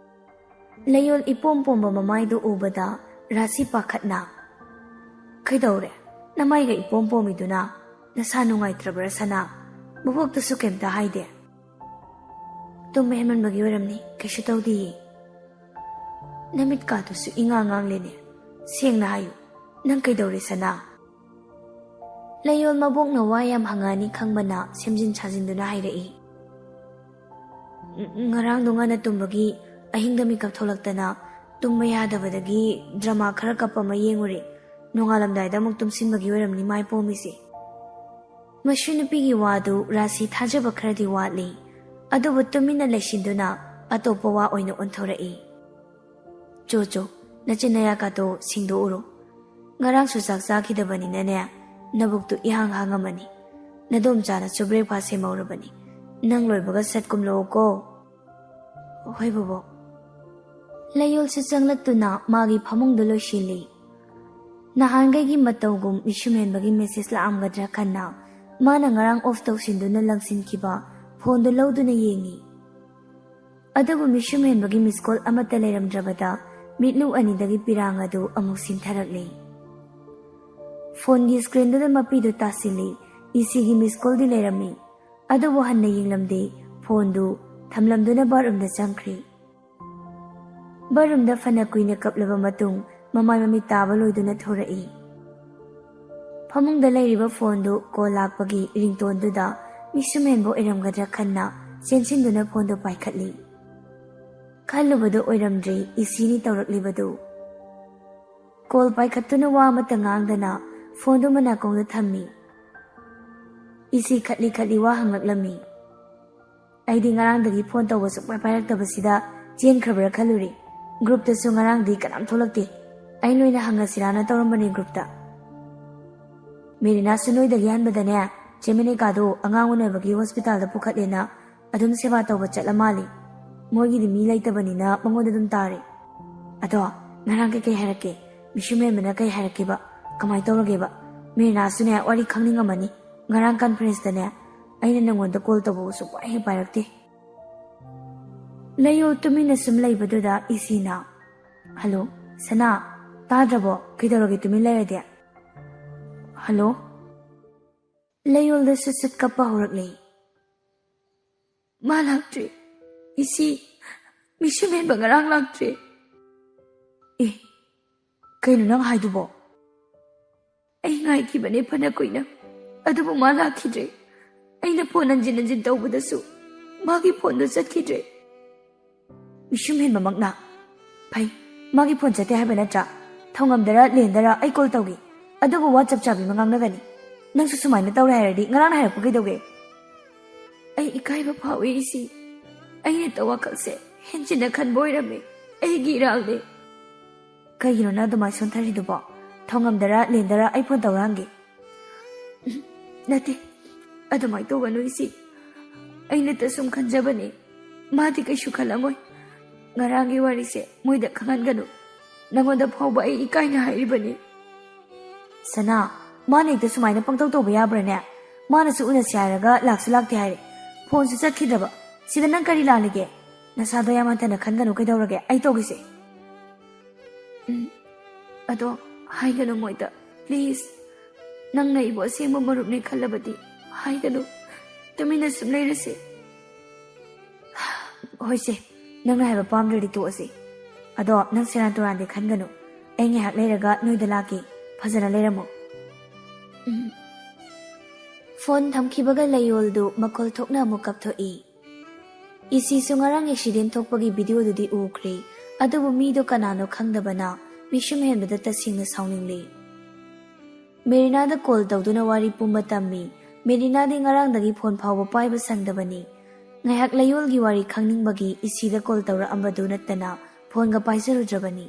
ꯂꯩꯌꯣꯜ ꯏꯄꯣꯝ ꯄꯣꯝꯕ ꯃꯃꯥꯏꯗꯨ ꯎꯕꯗ ꯔꯥꯁꯤ ꯄꯥꯈꯠꯅ, "ꯀꯩꯗꯧꯔꯦ? ꯅꯃꯥꯏꯒ ꯏꯄꯣꯝ ꯄꯣꯝꯃꯤꯗꯨꯅ? ꯅꯁꯥ ꯅꯨꯡꯉꯥꯏꯇ꯭ꯔꯕ꯭ꯔꯥ, ꯁꯅꯥ? ꯕꯣꯕꯣꯛꯇꯁꯨ ꯀꯩꯝꯇ ꯍꯥꯏꯗꯦ?" "ꯇꯨꯝꯕ ꯍꯦꯟꯃꯟꯕꯒꯤ ꯑꯣꯏꯔꯝꯅꯤ, ꯀꯩꯁꯨ ꯇꯧꯗꯤꯌꯦ꯫ ꯅꯃꯤꯠꯀꯥꯗꯨꯁꯨ ꯏꯉꯥꯡ ꯉꯥꯡꯂꯦꯅꯦ꯫ ꯁꯦꯡꯅ ꯍꯥꯏꯌꯨ, ꯅꯪ ꯀꯩꯗꯧꯔꯦ ꯁꯅꯥ?" ꯂꯩꯌꯣꯜ ꯃꯕꯣꯛꯅ ꯋꯥ ꯌꯥꯝ ꯍꯪꯉꯛꯑꯅꯤ ꯈꯪꯕꯅ ꯁꯦꯝꯖꯤꯟ ꯁꯥꯖꯤꯟꯗꯨꯅ ꯍꯥꯏꯔꯛꯏ꯫ "ꯉ-, ꯉꯔꯥꯡꯗꯣ ꯉꯟꯅ ꯇꯨꯝꯕꯒꯤ ꯑꯍꯤꯡꯗ ꯃꯤꯀꯞ ꯊꯣꯛꯂꯛꯇꯅ ꯇꯨꯝꯕ ꯌꯥꯗꯕꯗꯒꯤ ꯗ꯭ꯔꯃꯥ ꯈꯔ ꯀꯞꯄ ꯑꯃ ꯌꯦꯡꯉꯨꯔꯦ꯫ ꯅꯣꯡꯉꯥꯜꯂꯝꯗꯥꯏꯗ ꯑꯃꯨꯛ ꯇꯨꯝꯁꯤꯟꯕꯒꯤ ꯑꯣꯏꯔꯝꯅꯤ ꯃꯥꯏ ꯄꯣꯝꯃꯤꯁꯦ꯫" ꯃꯁꯤ ꯅꯨꯄꯤꯒꯤ ꯋꯥꯗꯨ ꯔꯥꯁꯤ ꯊꯥꯖꯕ ꯈꯔꯗꯤ ꯋꯥꯠꯂꯤ, ꯑꯗꯨꯕꯨ ꯇꯨꯃꯤꯟꯅ ꯂꯩꯁꯤꯟꯗꯨꯅ ꯑꯇꯣꯞꯄ ꯋꯥ ꯑꯣꯏꯅ ꯑꯣꯟꯊꯣꯔꯛꯏ꯫ "ꯆꯣ ꯆꯣ, ꯅꯆꯤꯟ ꯅꯌꯥꯀꯥꯗꯣ ꯁꯦꯡꯗꯣꯛꯎꯔꯣ꯫ ꯉꯔꯥꯡꯁꯨ ꯆꯥꯛ ꯆꯥꯈꯤꯗꯕꯅꯤꯅꯅꯦ, ꯅꯕꯨꯛꯇꯨ ꯏꯍꯥꯡ ꯍꯥꯡꯉꯝꯃꯅꯤ꯫ ꯅꯗꯣꯝꯆꯥꯅꯁꯨ ꯕ꯭ꯔꯦꯛꯐꯥꯁ ꯁꯦꯝꯍꯧꯔꯕꯅꯤ꯫ ꯅꯪ ꯂꯣꯏꯕꯒ ꯁꯠ ꯀꯨꯝꯂꯛꯑꯣꯀꯣ꯫" "ꯍꯣꯏ ꯕꯣꯕꯣꯛ꯫" ꯂꯩꯌꯣꯜꯁꯨ ꯆꯪꯂꯛꯇꯨꯅ ꯃꯥꯒꯤ ꯐꯃꯨꯡꯗ ꯂꯣꯏꯁꯤꯜꯂꯤ꯫ ꯅꯍꯥꯟꯈꯩꯒꯤ ꯃꯇꯧꯒꯨꯝ ꯃꯤꯁꯨꯝ ꯍꯦꯟꯕꯒꯤ ꯃꯦꯁꯦꯖ ꯂꯥꯛꯑꯝꯒꯗ꯭ꯔꯥ ꯈꯟꯅ ꯃꯥꯅ ꯉꯔꯥꯡ ꯑꯣꯐ ꯇꯧꯁꯤꯟꯗꯨꯅ ꯂꯪꯁꯤꯟꯈꯤꯕ ꯐꯣꯟꯗꯨ ꯂꯧꯗꯨꯅ ꯌꯦꯡꯉꯤ꯫ ꯑꯗꯨꯕꯨ ꯃꯤꯁꯨꯝ ꯍꯦꯟꯕꯒꯤ ꯃꯤꯁ ꯀꯣꯜ ꯑꯃꯠꯇ ꯂꯩꯔꯝꯗ꯭ꯔꯕꯗ ꯃꯤꯠꯂꯨ ꯑꯅꯤꯗꯒꯤ ꯄꯤꯔꯥꯡ ꯑꯗꯨ ꯑꯃꯨꯛ ꯁꯤꯟꯊꯔꯛꯂꯤ꯫ ꯐꯣꯟꯒꯤ ꯁ꯭ꯀ꯭ꯔꯤꯟꯗꯨꯗ ꯃꯄꯤꯗꯨ ꯇꯥꯁꯤꯜꯂꯤ꯫ ꯏꯁꯤꯒꯤ ꯃꯤꯁ ꯀꯣꯜꯗꯤ ꯂꯩꯔꯝꯃꯤ, ꯑꯗꯨꯕꯨ ꯍꯟꯅ ꯌꯦꯡꯂꯝꯗꯦ꯫ ꯐꯣꯟꯗꯨ ꯊꯝꯂꯝꯗꯨꯅ ꯕꯥꯠꯔꯨꯝꯗ ꯆꯪꯈ꯭ꯔꯤ꯫ ꯕꯥꯠꯔꯨꯝꯗ ꯐꯅ ꯀꯨꯏꯅ ꯀꯞꯂꯕ ꯃꯇꯨꯡ ꯃꯃꯥꯏ ꯃꯃꯤꯠ ꯇꯥꯕ ꯂꯣꯏꯗꯨꯅ ꯊꯣꯔꯛꯏ꯫ ꯐꯃꯨꯡꯗ ꯂꯩꯔꯤꯕ ꯐꯣꯟꯗꯨ ꯀꯣꯜ ꯂꯥꯛꯄꯒꯤ ꯔꯤꯡꯇꯣꯟꯗꯨꯗ ꯃꯤꯁꯨꯝ ꯍꯦꯟꯕ ꯑꯣꯏꯔꯝꯒꯗ꯭ꯔꯥ ꯈꯟꯅ ꯆꯦꯟꯁꯤꯟꯗꯨꯅ ꯐꯣꯟꯗꯨ ꯄꯥꯏꯈꯠꯂꯤ꯫ ꯈꯜꯂꯨꯕꯗꯨ ꯑꯣꯏꯔꯝꯗ꯭ꯔꯦ ꯏꯁꯤꯅꯤ ꯇꯧꯔꯛꯂꯤꯕꯗꯨ꯫ ꯀꯣꯜ ꯄꯥꯏꯈꯠꯇꯨꯅ ꯋꯥ ꯑꯃꯠꯇ ꯉꯥꯡꯗꯅ ꯐꯣꯟꯗꯨ ꯃꯅꯥꯀꯣꯡꯗ ꯊꯝꯃꯤ꯫ ꯏꯁꯤ ꯈꯠꯂꯤ ꯈꯠꯂꯤ ꯋꯥ ꯍꯪꯂꯛꯂꯝꯃꯤ꯫ ꯑꯩꯗꯤ ꯉꯔꯥꯡꯗꯒꯤ ꯐꯣꯟ ꯇꯧꯕ ꯁꯨꯡꯄꯥꯏ ꯄꯥꯏꯔꯛꯇꯕꯁꯤꯗ ꯆꯦꯟꯈ꯭ꯔꯕ꯭ꯔꯥ ꯈꯜꯂꯨꯔꯦ꯫ ꯒ꯭ꯔꯨꯞꯇꯁꯨ ꯉꯔꯥꯡꯗꯤ ꯀꯅꯥꯝ ꯊꯣꯛꯂꯛꯇꯦ꯫ ꯑꯩ ꯅꯣꯏꯅ ꯍꯪꯉꯁꯤꯔꯥꯅ ꯇꯧꯔꯝꯕꯅꯦ ꯒ꯭ꯔꯨꯞꯇ꯫ ꯃꯦꯔꯤꯅꯥꯁꯨ ꯅꯣꯏꯗꯒꯤ ꯍꯟꯕꯗꯅꯦ, ꯆꯦ ꯃꯦꯅꯤꯀꯥꯗꯣ ꯑꯉꯥꯡ ꯎꯅꯕꯒꯤ ꯍꯣꯁꯄꯤꯇꯥꯜꯗ ꯄꯨꯈꯠꯂꯦꯅ ꯑꯗꯨꯝ ꯁꯦꯕꯥ ꯇꯧꯕ ꯆꯠꯂ ꯃꯥꯜꯂꯦ꯫ ꯃꯣꯏꯒꯤꯗꯤ ꯃꯤ ꯂꯩꯇꯕꯅꯤꯅ ꯃꯉꯣꯟꯗ ꯑꯗꯨꯝ ꯇꯥꯔꯦ꯫ ꯑꯗꯣ ꯉꯔꯥꯡ ꯀꯩꯀꯩ ꯍꯥꯏꯔꯛꯀꯦ? ꯃꯤꯁꯨꯝ ꯍꯦꯟꯕꯅ ꯀꯩ ꯍꯥꯏꯔꯛꯀꯦꯕ? ꯀꯃꯥꯏꯅ ꯇꯧꯔꯒꯦꯕ? ꯃꯦꯔꯤꯅꯥꯁꯨꯅꯦ ꯋꯥꯔꯤ ꯈꯪꯅꯤꯡꯉꯝꯃꯅꯤ꯫ ꯉꯔꯥꯡ ꯀꯟꯐ꯭ꯔꯦꯟꯁꯇꯅꯦ ꯑꯩꯅ ꯅꯪꯉꯣꯟꯗ ꯀꯣꯜ ꯇꯧꯕ ꯁꯨꯡꯄꯥꯏ ꯍꯦꯛ ꯄꯥꯏꯔꯛꯇꯦ꯫ ꯂꯩꯌꯣꯜ ꯇꯨꯃꯤꯟꯅ ꯁꯨꯝ ꯂꯩꯕꯗꯨꯗ ꯏꯁꯤꯅ, "ꯍꯜꯂꯣ, ꯁꯅꯥ, ꯇꯥꯗ꯭ꯔꯕꯣ? ꯀꯩꯗꯧꯔꯒꯦ ꯇꯨꯃꯤꯟ ꯂꯩꯔꯗꯤ? ꯍꯜꯂꯣ?" ꯂꯩꯌꯣꯜꯗ ꯁꯨꯠ ꯁꯨꯠ ꯀꯞꯄ ꯍꯧꯔꯛꯂꯦ꯫ "ꯃꯥ ꯂꯥꯛꯇ꯭ꯔꯤ, ꯏꯆꯦ, ꯃꯤꯁꯨꯝ ꯍꯦꯟꯕ ꯉꯔꯥꯡ ꯂꯥꯛꯇ꯭ꯔꯦ꯫ ꯑꯦ, ꯀꯩꯅꯣ ꯅꯪ ꯍꯥꯏꯗꯨꯕꯣ? ꯑꯩ ꯉꯥꯏꯈꯤꯕꯅꯦ ꯐꯅ ꯀꯨꯏꯅ, ꯑꯗꯨꯕꯨ ꯃꯥ ꯂꯥꯛꯈꯤꯗ꯭ꯔꯦ꯫ ꯑꯩꯅ ꯐꯣꯟ ꯍꯟꯖꯤꯟ ꯍꯟꯖꯤꯟ ꯇꯧꯕꯗꯁꯨ ꯃꯥꯒꯤ ꯐꯣꯟꯗꯨ ꯆꯠꯈꯤꯗ꯭ꯔꯦ꯫ ꯃꯤꯁꯨꯝ ꯍꯦꯟꯕꯃꯛꯅ? ꯐꯩ, ꯃꯥꯒꯤ ꯐꯣꯟ ꯆꯠꯇꯦ ꯍꯥꯏꯕ ꯅꯠꯇ꯭ꯔꯥ? ꯊꯧꯉꯝꯗꯔ ꯂꯦꯟꯗꯔ ꯑꯩ ꯀꯣꯜ ꯇꯧꯒꯦ, ꯑꯗꯨꯒ ꯋꯥ ꯆꯞ ꯆꯥꯕꯤ ꯑꯃ ꯉꯥꯡꯅꯒꯅꯤ꯫ ꯅꯪꯁꯨ ꯁꯨꯃꯥꯏꯅ ꯇꯧꯔꯦ ꯍꯥꯏꯔꯗꯤ ꯉꯔꯥꯡꯅ ꯍꯥꯏꯔꯛꯄ ꯀꯩꯗꯧꯒꯦ? ꯑꯩ ꯏꯀꯥꯏꯕ ꯐꯥꯎꯏ ꯏꯆꯦ꯫ ꯑꯩꯅ ꯇꯧ ꯋꯥꯈꯜꯁꯦ ꯍꯦꯟꯖꯤꯟꯅ ꯈꯟꯕ ꯑꯣꯏꯔꯝꯃꯦ꯫ ꯑꯩꯒꯤ ꯏꯔꯥꯜꯅꯦ꯫ ꯀꯩꯒꯤꯅꯣ ꯅꯪ ꯑꯗꯨꯃꯥꯏꯅ ꯁꯣꯟꯊꯔꯤꯗꯨꯕꯣ? ꯊꯧꯉꯝꯗꯔ ꯂꯦꯟꯗꯔ ꯑꯩ ꯐꯣꯟ ꯇꯧꯔ ꯍꯪꯒꯦ꯫ ꯅꯠꯇꯦ, ꯑꯗꯨꯃꯥꯏꯅ ꯇꯧꯒꯅꯨ ꯏꯆꯦ꯫ ꯑꯩꯅ ꯇꯁꯨꯝ ꯈꯟꯖꯕꯅꯤ, ꯃꯥꯗꯤ ꯀꯩꯁꯨ ꯈꯜꯂꯝꯃꯣꯏ꯫ ꯉꯔꯥꯡꯒꯤ ꯋꯥꯔꯤꯁꯦ ꯃꯣꯏꯗ ꯈꯪꯍꯟꯒꯅꯨ꯫ ꯅꯉꯣꯟꯗ ꯐꯥꯎꯕ ꯑꯩ ꯏꯀꯥꯏꯅ ꯍꯥꯏꯔꯤꯕꯅꯤ꯫ ꯁꯅꯥ, ꯃꯥꯅ ꯍꯦꯛꯇ ꯁꯨꯃꯥꯏꯅ ꯄꯪꯇꯧ ꯇꯧꯕ ꯌꯥꯕ꯭ꯔꯥꯅꯦ? ꯃꯥꯅꯁꯨ ꯎꯅꯁꯤ ꯍꯥꯏꯔꯒ ꯂꯥꯛꯁꯨ ꯂꯥꯛꯇꯦ ꯍꯥꯏꯔꯦ, ꯐꯣꯟꯁꯨ ꯆꯠꯈꯤꯗ꯭ꯔꯕ꯫ ꯁꯤꯗ ꯅꯪ ꯀꯔꯤ ꯂꯥꯜꯂꯤꯒꯦ? ꯅꯁꯥꯗꯣ ꯌꯥꯝ ꯍꯟꯊꯅ ꯈꯟꯒꯅꯨ, ꯀꯩꯗꯧꯔꯒꯦ? ꯑꯩ ꯇꯧꯒꯦꯁꯦ꯫ ꯎꯝ, ꯑꯗꯣ ꯍꯥꯏꯒꯅꯨ ꯃꯣꯏꯗ, please꯫ ꯅꯪꯅ ꯑꯩꯕꯨ ꯑꯁꯦꯡꯕ ꯃꯔꯨꯞꯅꯦ ꯈꯜꯂꯕꯗꯤ ꯍꯥꯏꯒꯅꯨ꯫ ꯇꯨꯃꯤꯟꯅ ꯁꯨꯝ ꯂꯩꯔꯁꯦ꯫ ꯍꯣꯏꯁꯦ, ꯅꯪꯅ ꯍꯥꯏꯕ ꯄꯥꯝꯗ꯭ꯔꯗꯤ ꯇꯣꯛꯑꯁꯤ꯫ ꯑꯗꯣ ꯅꯪ ꯁꯦꯔꯥꯟ ꯇꯨꯔꯥꯟꯗꯤ ꯈꯟꯒꯅꯨ꯫ ꯑꯩ ꯉꯥꯏꯍꯥꯛ ꯂꯩꯔꯒ ꯅꯣꯏꯗ ꯂꯥꯛꯀꯦ꯫ ꯐꯖꯅ ꯂꯩꯔꯝꯃꯣ꯫ ꯎꯝ꯫ ꯐꯣꯟ ꯊꯝꯈꯤꯕꯒ ꯂꯩꯌꯣꯜꯗꯨ ꯃꯈꯣꯜ ꯊꯣꯛꯅ ꯑꯃꯨꯛ ꯀꯞꯊꯣꯛꯏ꯫ ꯏꯁꯤꯁꯨ ꯉꯔꯥꯡ ꯑꯦꯛꯁꯤꯗꯦꯟ ꯊꯣꯛꯄꯒꯤ ꯚꯤꯗꯤꯑꯣꯗꯨꯗꯤ ꯎꯈ꯭ꯔꯦ, ꯑꯗꯨꯕꯨ ꯃꯤꯗꯣ ꯀꯅꯥꯅꯣ ꯈꯪꯗꯕꯅ ꯃꯤꯁꯨꯝ ꯍꯦꯟꯕꯗ ꯇꯁꯦꯡꯅ ꯁꯥꯎꯅꯤꯡꯂꯦ꯫ ꯃꯦꯔꯤꯅꯥꯗ ꯀꯣꯜ ꯇꯧꯗꯨꯅ ꯋꯥꯔꯤ ꯄꯨꯝꯕ ꯇꯝꯃꯤ꯫ ꯃꯦꯔꯤꯅꯥꯗꯤ ꯉꯔꯥꯡꯗꯒꯤ ꯐꯣꯟ ꯐꯥꯎꯕ ꯄꯥꯏꯕ ꯁꯪꯗꯕꯅꯤ꯫ ꯉꯥꯏꯍꯥꯛ ꯂꯩꯌꯣꯜꯒꯤ ꯋꯥꯔꯤ ꯈꯪꯅꯤꯡꯕꯒꯤ ꯏꯁꯤꯗ ꯀꯣꯜ ꯇꯧꯔꯛꯑꯝꯕꯗꯨ ꯅꯠꯇꯅ ꯐꯣꯟꯒ ꯄꯥꯏꯖꯔꯨꯗ꯭ꯔꯕꯅꯤ꯫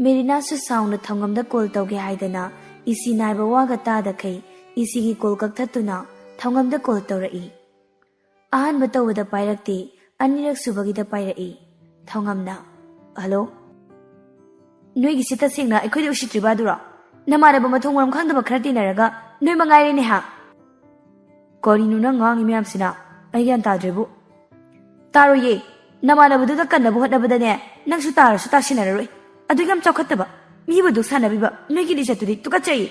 ꯃꯦꯔꯤꯅꯥꯁꯨ ꯁꯥꯎꯅ ꯊꯧꯉꯝꯗ ꯀꯣꯜ ꯇꯧꯒꯦ ꯍꯥꯏꯗꯅ ꯏꯁꯤ ꯅꯥꯏꯕ ꯋꯥꯒ ꯇꯥꯗꯈꯩ ꯏꯁꯤꯒꯤ ꯀꯣꯜ ꯀꯛꯊꯠꯇꯨꯅ ꯊꯧꯉꯝꯗ ꯀꯣꯜ ꯇꯧꯔꯛꯏ꯫ ꯑꯍꯥꯟꯕ ꯇꯧꯕꯗ ꯄꯥꯏꯔꯛꯇꯦ, ꯑꯅꯤꯔꯛ ꯁꯨꯕꯒꯤꯗ ꯄꯥꯏꯔꯛꯏ꯫ ꯊꯧꯉꯝꯅ, "ꯍꯜꯂꯣ?" "ꯅꯣꯏꯒꯤꯁꯤ ꯇꯁꯦꯡꯅ ꯑꯩꯈꯣꯏꯗ ꯎꯁꯤꯠꯇ꯭ꯔꯤꯕ ꯑꯗꯨꯔꯣ? ꯅꯃꯥꯟꯅꯕ ꯃꯊꯣꯡ ꯃꯔꯝ ꯈꯪꯗꯕ ꯈꯔ ꯇꯤꯟꯅꯔꯒ ꯅꯣꯏ ꯃꯉꯥꯏꯔꯦꯅꯦ ꯍꯥ?" "ꯀꯔꯤꯅꯣ ꯅꯪ ꯉꯥꯡꯉꯤ ꯃꯌꯥꯝꯁꯤꯅ? ꯑꯩ ꯒ꯭ꯌꯥꯟ ꯇꯥꯗ꯭ꯔꯦꯕꯨ꯫" "ꯇꯥꯔꯣꯏꯌꯦ, ꯅꯃꯥꯟꯅꯕꯗꯨꯗ ꯀꯟꯅꯕ ꯍꯣꯠꯅꯕꯗꯅꯦ ꯅꯪꯁꯨ ꯇꯥꯔꯁꯨ ꯇꯥꯁꯤꯟꯅꯔꯔꯣꯏ꯫ ꯑꯗꯨ ꯌꯥꯝ ꯆꯥꯎꯈꯠꯇꯕ, ꯃꯤꯕꯨ ꯗꯨꯛ ꯁꯥꯟꯅꯕꯤꯕ ꯅꯣꯏꯒꯤ ꯂꯤꯆꯠꯇꯨꯗꯤ ꯇꯨꯀꯠꯆꯩ꯫"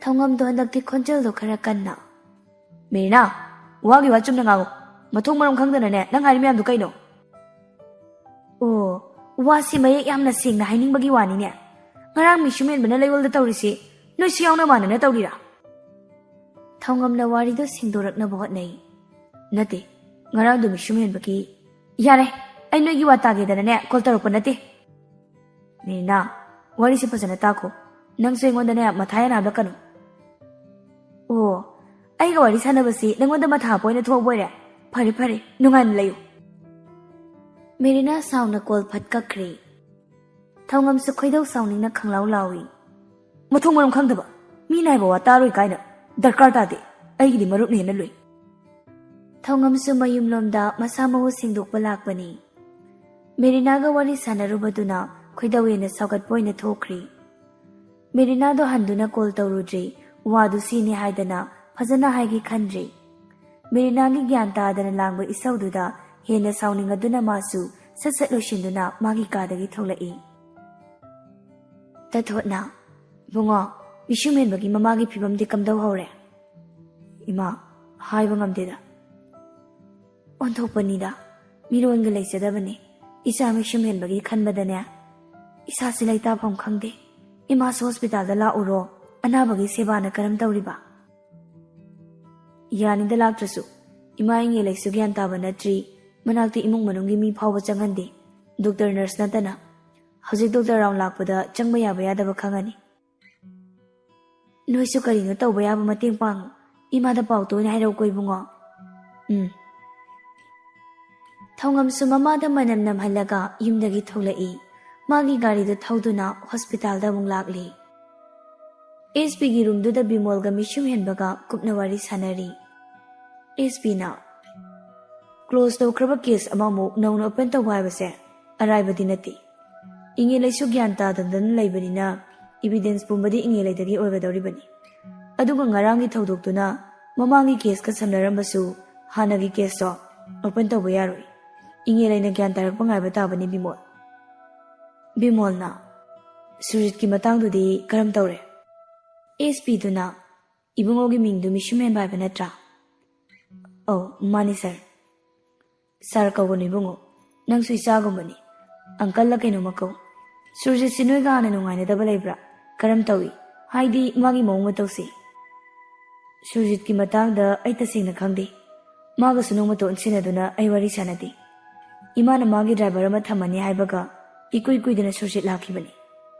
ꯊꯧꯉꯝꯗꯣ ꯍꯟꯗꯛꯇꯤ ꯈꯣꯟꯖꯦꯜꯗꯣ ꯈꯔ ꯀꯟꯅ, "ꯃꯦꯔꯤꯅꯥ, ꯋꯥꯒꯤ ꯋꯥ ꯆꯨꯝꯅ ꯉꯥꯡꯉꯨ꯫ ꯃꯊꯣꯡ ꯃꯔꯝ ꯈꯪꯗꯅꯅꯦ ꯅꯪ ꯍꯥꯏꯔꯤ ꯃꯌꯥꯝꯗꯣ ꯀꯩꯅꯣ? ꯑꯣ, ꯋꯥꯁꯤ ꯃꯌꯦꯛ ꯌꯥꯝꯅ ꯁꯦꯡꯅ ꯍꯥꯏꯅꯤꯡꯕꯒꯤ ꯋꯥꯅꯤꯅꯦ꯫ ꯉꯔꯥꯡ ꯃꯤꯁꯨꯝ ꯍꯦꯟꯕꯅ ꯂꯩꯌꯣꯜꯗ ꯇꯧꯔꯤꯁꯤ ꯅꯣꯏꯁꯨ ꯌꯥꯎꯅ ꯃꯥꯟꯅꯅ ꯇꯧꯔꯤꯔꯥ? ꯊꯧꯉꯝꯅ ꯋꯥꯔꯤꯗꯨ ꯁꯦꯡꯗꯣꯔꯛꯅꯕ ꯍꯣꯠꯅꯩ꯫ ꯅꯠꯇꯦ, ꯉꯔꯥꯡꯗꯣ ꯃꯤꯁꯨꯝ ꯍꯦꯟꯕꯒꯤ꯫ ꯌꯥꯔꯦ, ꯑꯩ ꯅꯣꯏꯒꯤ ꯋꯥ ꯇꯥꯒꯦꯗꯅꯅꯦ ꯀꯣꯜ ꯇꯧꯔꯛꯄ ꯅꯠꯇꯦ꯫ ꯃꯤꯔꯤꯅꯥ, ꯋꯥꯔꯤꯁꯦ ꯐꯖꯅ ꯇꯥꯈꯣ꯫ ꯅꯪꯁꯨ ꯑꯩꯉꯣꯟꯗꯅꯦ ꯃꯊꯥ ꯌꯥꯝ ꯍꯥꯞꯂꯛꯀꯅꯨ꯫ ꯑꯣ, ꯑꯩꯒ ꯋꯥꯔꯤ ꯁꯥꯟꯅꯕꯁꯤ ꯅꯪꯉꯣꯟꯗ ꯃꯊꯥ ꯍꯥꯞꯄ ꯑꯣꯏꯅ ꯊꯣꯛꯑꯕ ꯑꯣꯏꯔꯦ? ꯐꯔꯦ ꯐꯔꯦ, ꯅꯨꯡꯉꯥꯏꯅ ꯂꯩꯌꯨ꯫ ꯃꯦꯔꯤꯅꯥ ꯁꯥꯎꯅ ꯀꯣꯜ ꯐꯠ ꯀꯛꯈ꯭ꯔꯦ꯫ ꯊꯧꯉꯝꯁꯨ ꯈꯣꯏꯗꯧ ꯁꯥꯎꯅꯤꯡꯅ ꯈꯪꯂꯥꯎ ꯂꯥꯎꯏ꯫ ꯃꯊꯣꯡ ꯃꯔꯝ ꯈꯪꯗꯕ, ꯃꯤꯅ ꯍꯥꯏꯕ ꯋꯥ ꯇꯥꯔꯣꯏ ꯀꯥꯏꯅ꯫ ꯗꯔꯀꯥꯔ ꯇꯥꯗꯦ, ꯑꯩꯒꯤꯗꯤ ꯃꯔꯨꯞꯅ ꯍꯦꯟꯅ ꯂꯨꯏ꯫ ꯊꯧꯉꯝꯁꯨ ꯃꯌꯨꯝꯂꯣꯝꯗ ꯃꯁꯥ ꯃꯎ ꯁꯦꯡꯗꯣꯛꯄ ꯂꯥꯛꯄꯅꯤ꯫ ꯃꯦꯔꯤꯅꯥꯒ ꯋꯥꯔꯤ ꯁꯥꯟꯅꯔꯨꯕꯗꯨꯅ ꯈꯣꯏꯗꯧ ꯍꯦꯟꯅ ꯁꯥꯎꯒꯠꯄ ꯑꯣꯏꯅ ꯊꯣꯛꯈ꯭ꯔꯤ꯫ ꯃꯦꯔꯤꯅꯥꯗꯣ ꯍꯟꯗꯨꯅ ꯀꯣꯜ ꯇꯧꯔꯨꯗ꯭ꯔꯤ, ꯋꯥꯗꯨ ꯁꯤꯅꯤ ꯍꯥꯏꯗꯅ ꯐꯖꯅ ꯍꯥꯏꯒꯦ ꯈꯟꯗ꯭ꯔꯤ꯫ ꯃꯦꯔꯤꯅꯥꯒꯤ ꯒ꯭ꯌꯥꯟ ꯇꯥꯗꯅ ꯂꯥꯡꯕ ꯏꯁꯧꯗꯨꯗ ꯍꯦꯟꯅ ꯁꯥꯎꯅꯤꯡꯉꯗꯨꯅ ꯃꯥꯁꯨ ꯁꯠ ꯁꯠ ꯂꯣꯏꯁꯤꯟꯗꯨꯅ ꯃꯥꯒꯤ ꯀꯥꯗꯒꯤ ꯊꯣꯛꯂꯛꯏ꯫ ꯇꯊꯣꯠꯅ, "ꯏꯕꯨꯡꯉꯣ, ꯃꯤꯁꯨꯝ ꯍꯦꯟꯕꯒꯤ ꯃꯃꯥꯒꯤ ꯐꯤꯕꯝꯗꯤ ꯀꯝꯗꯧ ꯍꯧꯔꯦ?" "ꯏꯃꯥ, ꯍꯥꯏꯕ ꯉꯝꯗꯦꯗ꯫ ꯑꯣꯟꯊꯣꯛꯄꯅꯤꯗ, ꯃꯤꯔꯣꯟꯒ ꯂꯩꯖꯗꯕꯅꯤ꯫ ꯏꯆꯥ ꯃꯤꯁꯨꯝ ꯍꯦꯟꯕꯒꯤ ꯈꯟꯕꯗꯅꯦ, ꯏꯁꯥꯁꯤ ꯂꯩꯇꯥꯐꯝ ꯈꯪꯗꯦ꯫ ꯏꯃꯥꯁꯨ ꯍꯣꯁꯄꯤꯇꯥꯜꯗ ꯂꯥꯛꯎꯔꯣ, ꯑꯅꯥꯕꯒꯤ ꯁꯦꯕꯥꯅ ꯀꯔꯝ ꯇꯧꯔꯤꯕ?" "ꯌꯥꯅꯤꯗ ꯂꯥꯛꯇ꯭ꯔꯁꯨ꯫ ꯏꯃꯥ ꯏꯉꯦ ꯂꯩꯁꯨ ꯒ꯭ꯌꯥꯟ ꯇꯥꯕ ꯅꯠꯇ꯭ꯔꯤ꯫ ꯃꯅꯥꯛꯇ ꯏꯃꯨꯡ ꯃꯅꯨꯡꯒꯤ ꯃꯤ ꯐꯥꯎꯕ ꯆꯪꯍꯟꯗꯦ꯫ ꯗꯣꯛꯇꯔ ꯅꯔꯁ ꯅꯠꯇꯅ꯫ ꯍꯧꯖꯤꯛ ꯗꯣꯛꯇꯔ ꯔꯥꯎꯟ ꯂꯥꯛꯄꯗ ꯆꯪꯕ ꯌꯥꯕ ꯌꯥꯗꯕ ꯈꯪꯉꯅꯤ꯫ ꯅꯣꯏꯁꯨ ꯀꯔꯤꯅꯣ ꯇꯧꯕ ꯌꯥꯕ ꯃꯇꯦꯡ ꯄꯥꯡꯉꯨ꯫ ꯏꯃꯥꯗ ꯄꯥꯎ ꯇꯣꯏꯅ ꯍꯥꯏꯔꯛꯎꯀꯣ ꯏꯕꯨꯡꯉꯣ꯫ ꯎꯝ꯫" ꯊꯧꯉꯝꯁꯨ ꯃꯃꯥꯗ ꯃꯅꯝ ꯅꯝꯍꯜꯂꯒ ꯌꯨꯝꯗꯒꯤ ꯊꯣꯛꯂꯛꯏ꯫ ꯃꯥꯒꯤ ꯒꯥꯔꯤꯗꯨ ꯊꯧꯗꯨꯅ ꯍꯣꯁꯄꯤꯇꯥꯜꯗ ꯑꯃꯨꯛ ꯂꯥꯛꯂꯤ꯫ ꯑꯦꯁ ꯄꯤꯒꯤ ꯔꯨꯝꯗꯨꯗ ꯕꯤꯃꯣꯜꯒ ꯃꯤꯁꯨꯝ ꯍꯦꯟꯕꯒ ꯀꯨꯞꯅ ꯋꯥꯔꯤ ꯁꯥꯟꯅꯔꯤ꯫ ꯑꯦꯁ ꯄꯤꯅ, "ꯀ꯭ꯂꯣꯖ ꯇꯧꯈ꯭ꯔꯕ ꯀꯦꯁ ꯑꯃꯃꯨꯛ ꯅꯧꯅ ꯑꯣꯄꯟ ꯇꯧꯕ ꯍꯥꯏꯕꯁꯦ ꯑꯔꯥꯏꯕꯗꯤ ꯅꯠꯇꯦ꯫ ꯏꯉꯦ ꯂꯩꯁꯨ ꯒ꯭ꯌꯥꯟ ꯇꯥꯗꯗꯅ ꯂꯩꯕꯅꯤꯅ, ꯏꯕꯤꯗꯦꯟꯁ ꯄꯨꯝꯕꯗꯤ ꯏꯉꯦ ꯂꯩꯗꯒꯤ ꯑꯣꯏꯒꯗꯧꯔꯤꯕꯅꯤ꯫ ꯑꯗꯨꯒ ꯉꯔꯥꯡꯒꯤ ꯊꯧꯗꯣꯛꯇꯨꯅ ꯃꯃꯥꯡꯒꯤ ꯀꯦꯁꯀ ꯁꯝꯅꯔꯝꯕꯁꯨ, ꯍꯥꯟꯅꯒꯤ ꯀꯦꯁꯇꯣ ꯑꯣꯄꯟ ꯇꯧꯕ ꯌꯥꯔꯣꯏ꯫ ꯏꯉꯦ ꯂꯩꯅ ꯒ꯭ꯌꯥꯟ ꯇꯥꯔꯛꯄ ꯉꯥꯏꯕ ꯇꯥꯕꯅꯤ, ꯕꯤꯃꯣꯜ꯫" ꯕꯤꯃꯣꯜꯅ, "ꯁꯨꯔꯖꯤꯠꯀꯤ ꯃꯇꯥꯡꯗꯨꯗꯤ ꯀꯔꯝ ꯇꯧꯔꯦ?" ꯑꯦꯁ ꯄꯤꯗꯨꯅ, "ꯏꯕꯨꯡꯉꯣꯒꯤ ꯃꯤꯡꯗꯨ ꯃꯤꯁꯨꯝ ꯍꯦꯟꯕ ꯍꯥꯏꯕ ꯅꯠꯇ꯭ꯔꯥ?" "ꯑꯧ, ꯃꯥꯅꯤ ꯁꯥꯔ꯫ "ꯁꯥꯔ ꯀꯧꯒꯅꯨ ꯏꯕꯨꯡꯉꯣ, ꯅꯪꯁꯨ ꯏꯆꯥꯒꯨꯝꯕꯅꯤ꯫ ꯑꯪꯀꯜꯂ ꯀꯩꯅꯣꯝꯃ ꯀꯧ꯫ ꯁꯨꯔꯖꯤꯠꯁꯤ ꯅꯣꯏꯒ ꯍꯥꯟꯅ ꯅꯨꯡꯉꯥꯏꯅꯗꯕ ꯂꯩꯕ꯭ꯔꯥ? ꯀꯔꯝ ꯇꯧꯏ? ꯍꯥꯏꯗꯤ ꯃꯥꯒꯤ ꯃꯑꯣꯡ ꯃꯇꯧꯁꯤ?" "ꯁꯨꯔꯖꯤꯠꯀꯤ ꯃꯇꯥꯡꯗ ꯑꯩ ꯇꯁꯦꯡꯅ ꯈꯪꯗꯦ꯫ ꯃꯥꯒꯁꯨ ꯅꯣꯡꯃꯇ ꯑꯣꯟꯁꯤꯟꯅꯗꯨꯅ ꯑꯩ ꯋꯥꯔꯤ ꯁꯥꯟꯅꯗꯦ꯫ ꯏꯃꯥꯅ ꯃꯥꯒꯤ ꯗ꯭ꯔꯥꯏꯚꯔ ꯑꯃ ꯊꯝꯃꯅꯤ ꯍꯥꯏꯕꯒ ꯏꯀꯨꯏ ꯀꯨꯏꯗꯅ ꯁꯨꯔꯖꯤꯠ ꯂꯥꯛꯈꯤꯕꯅꯤ꯫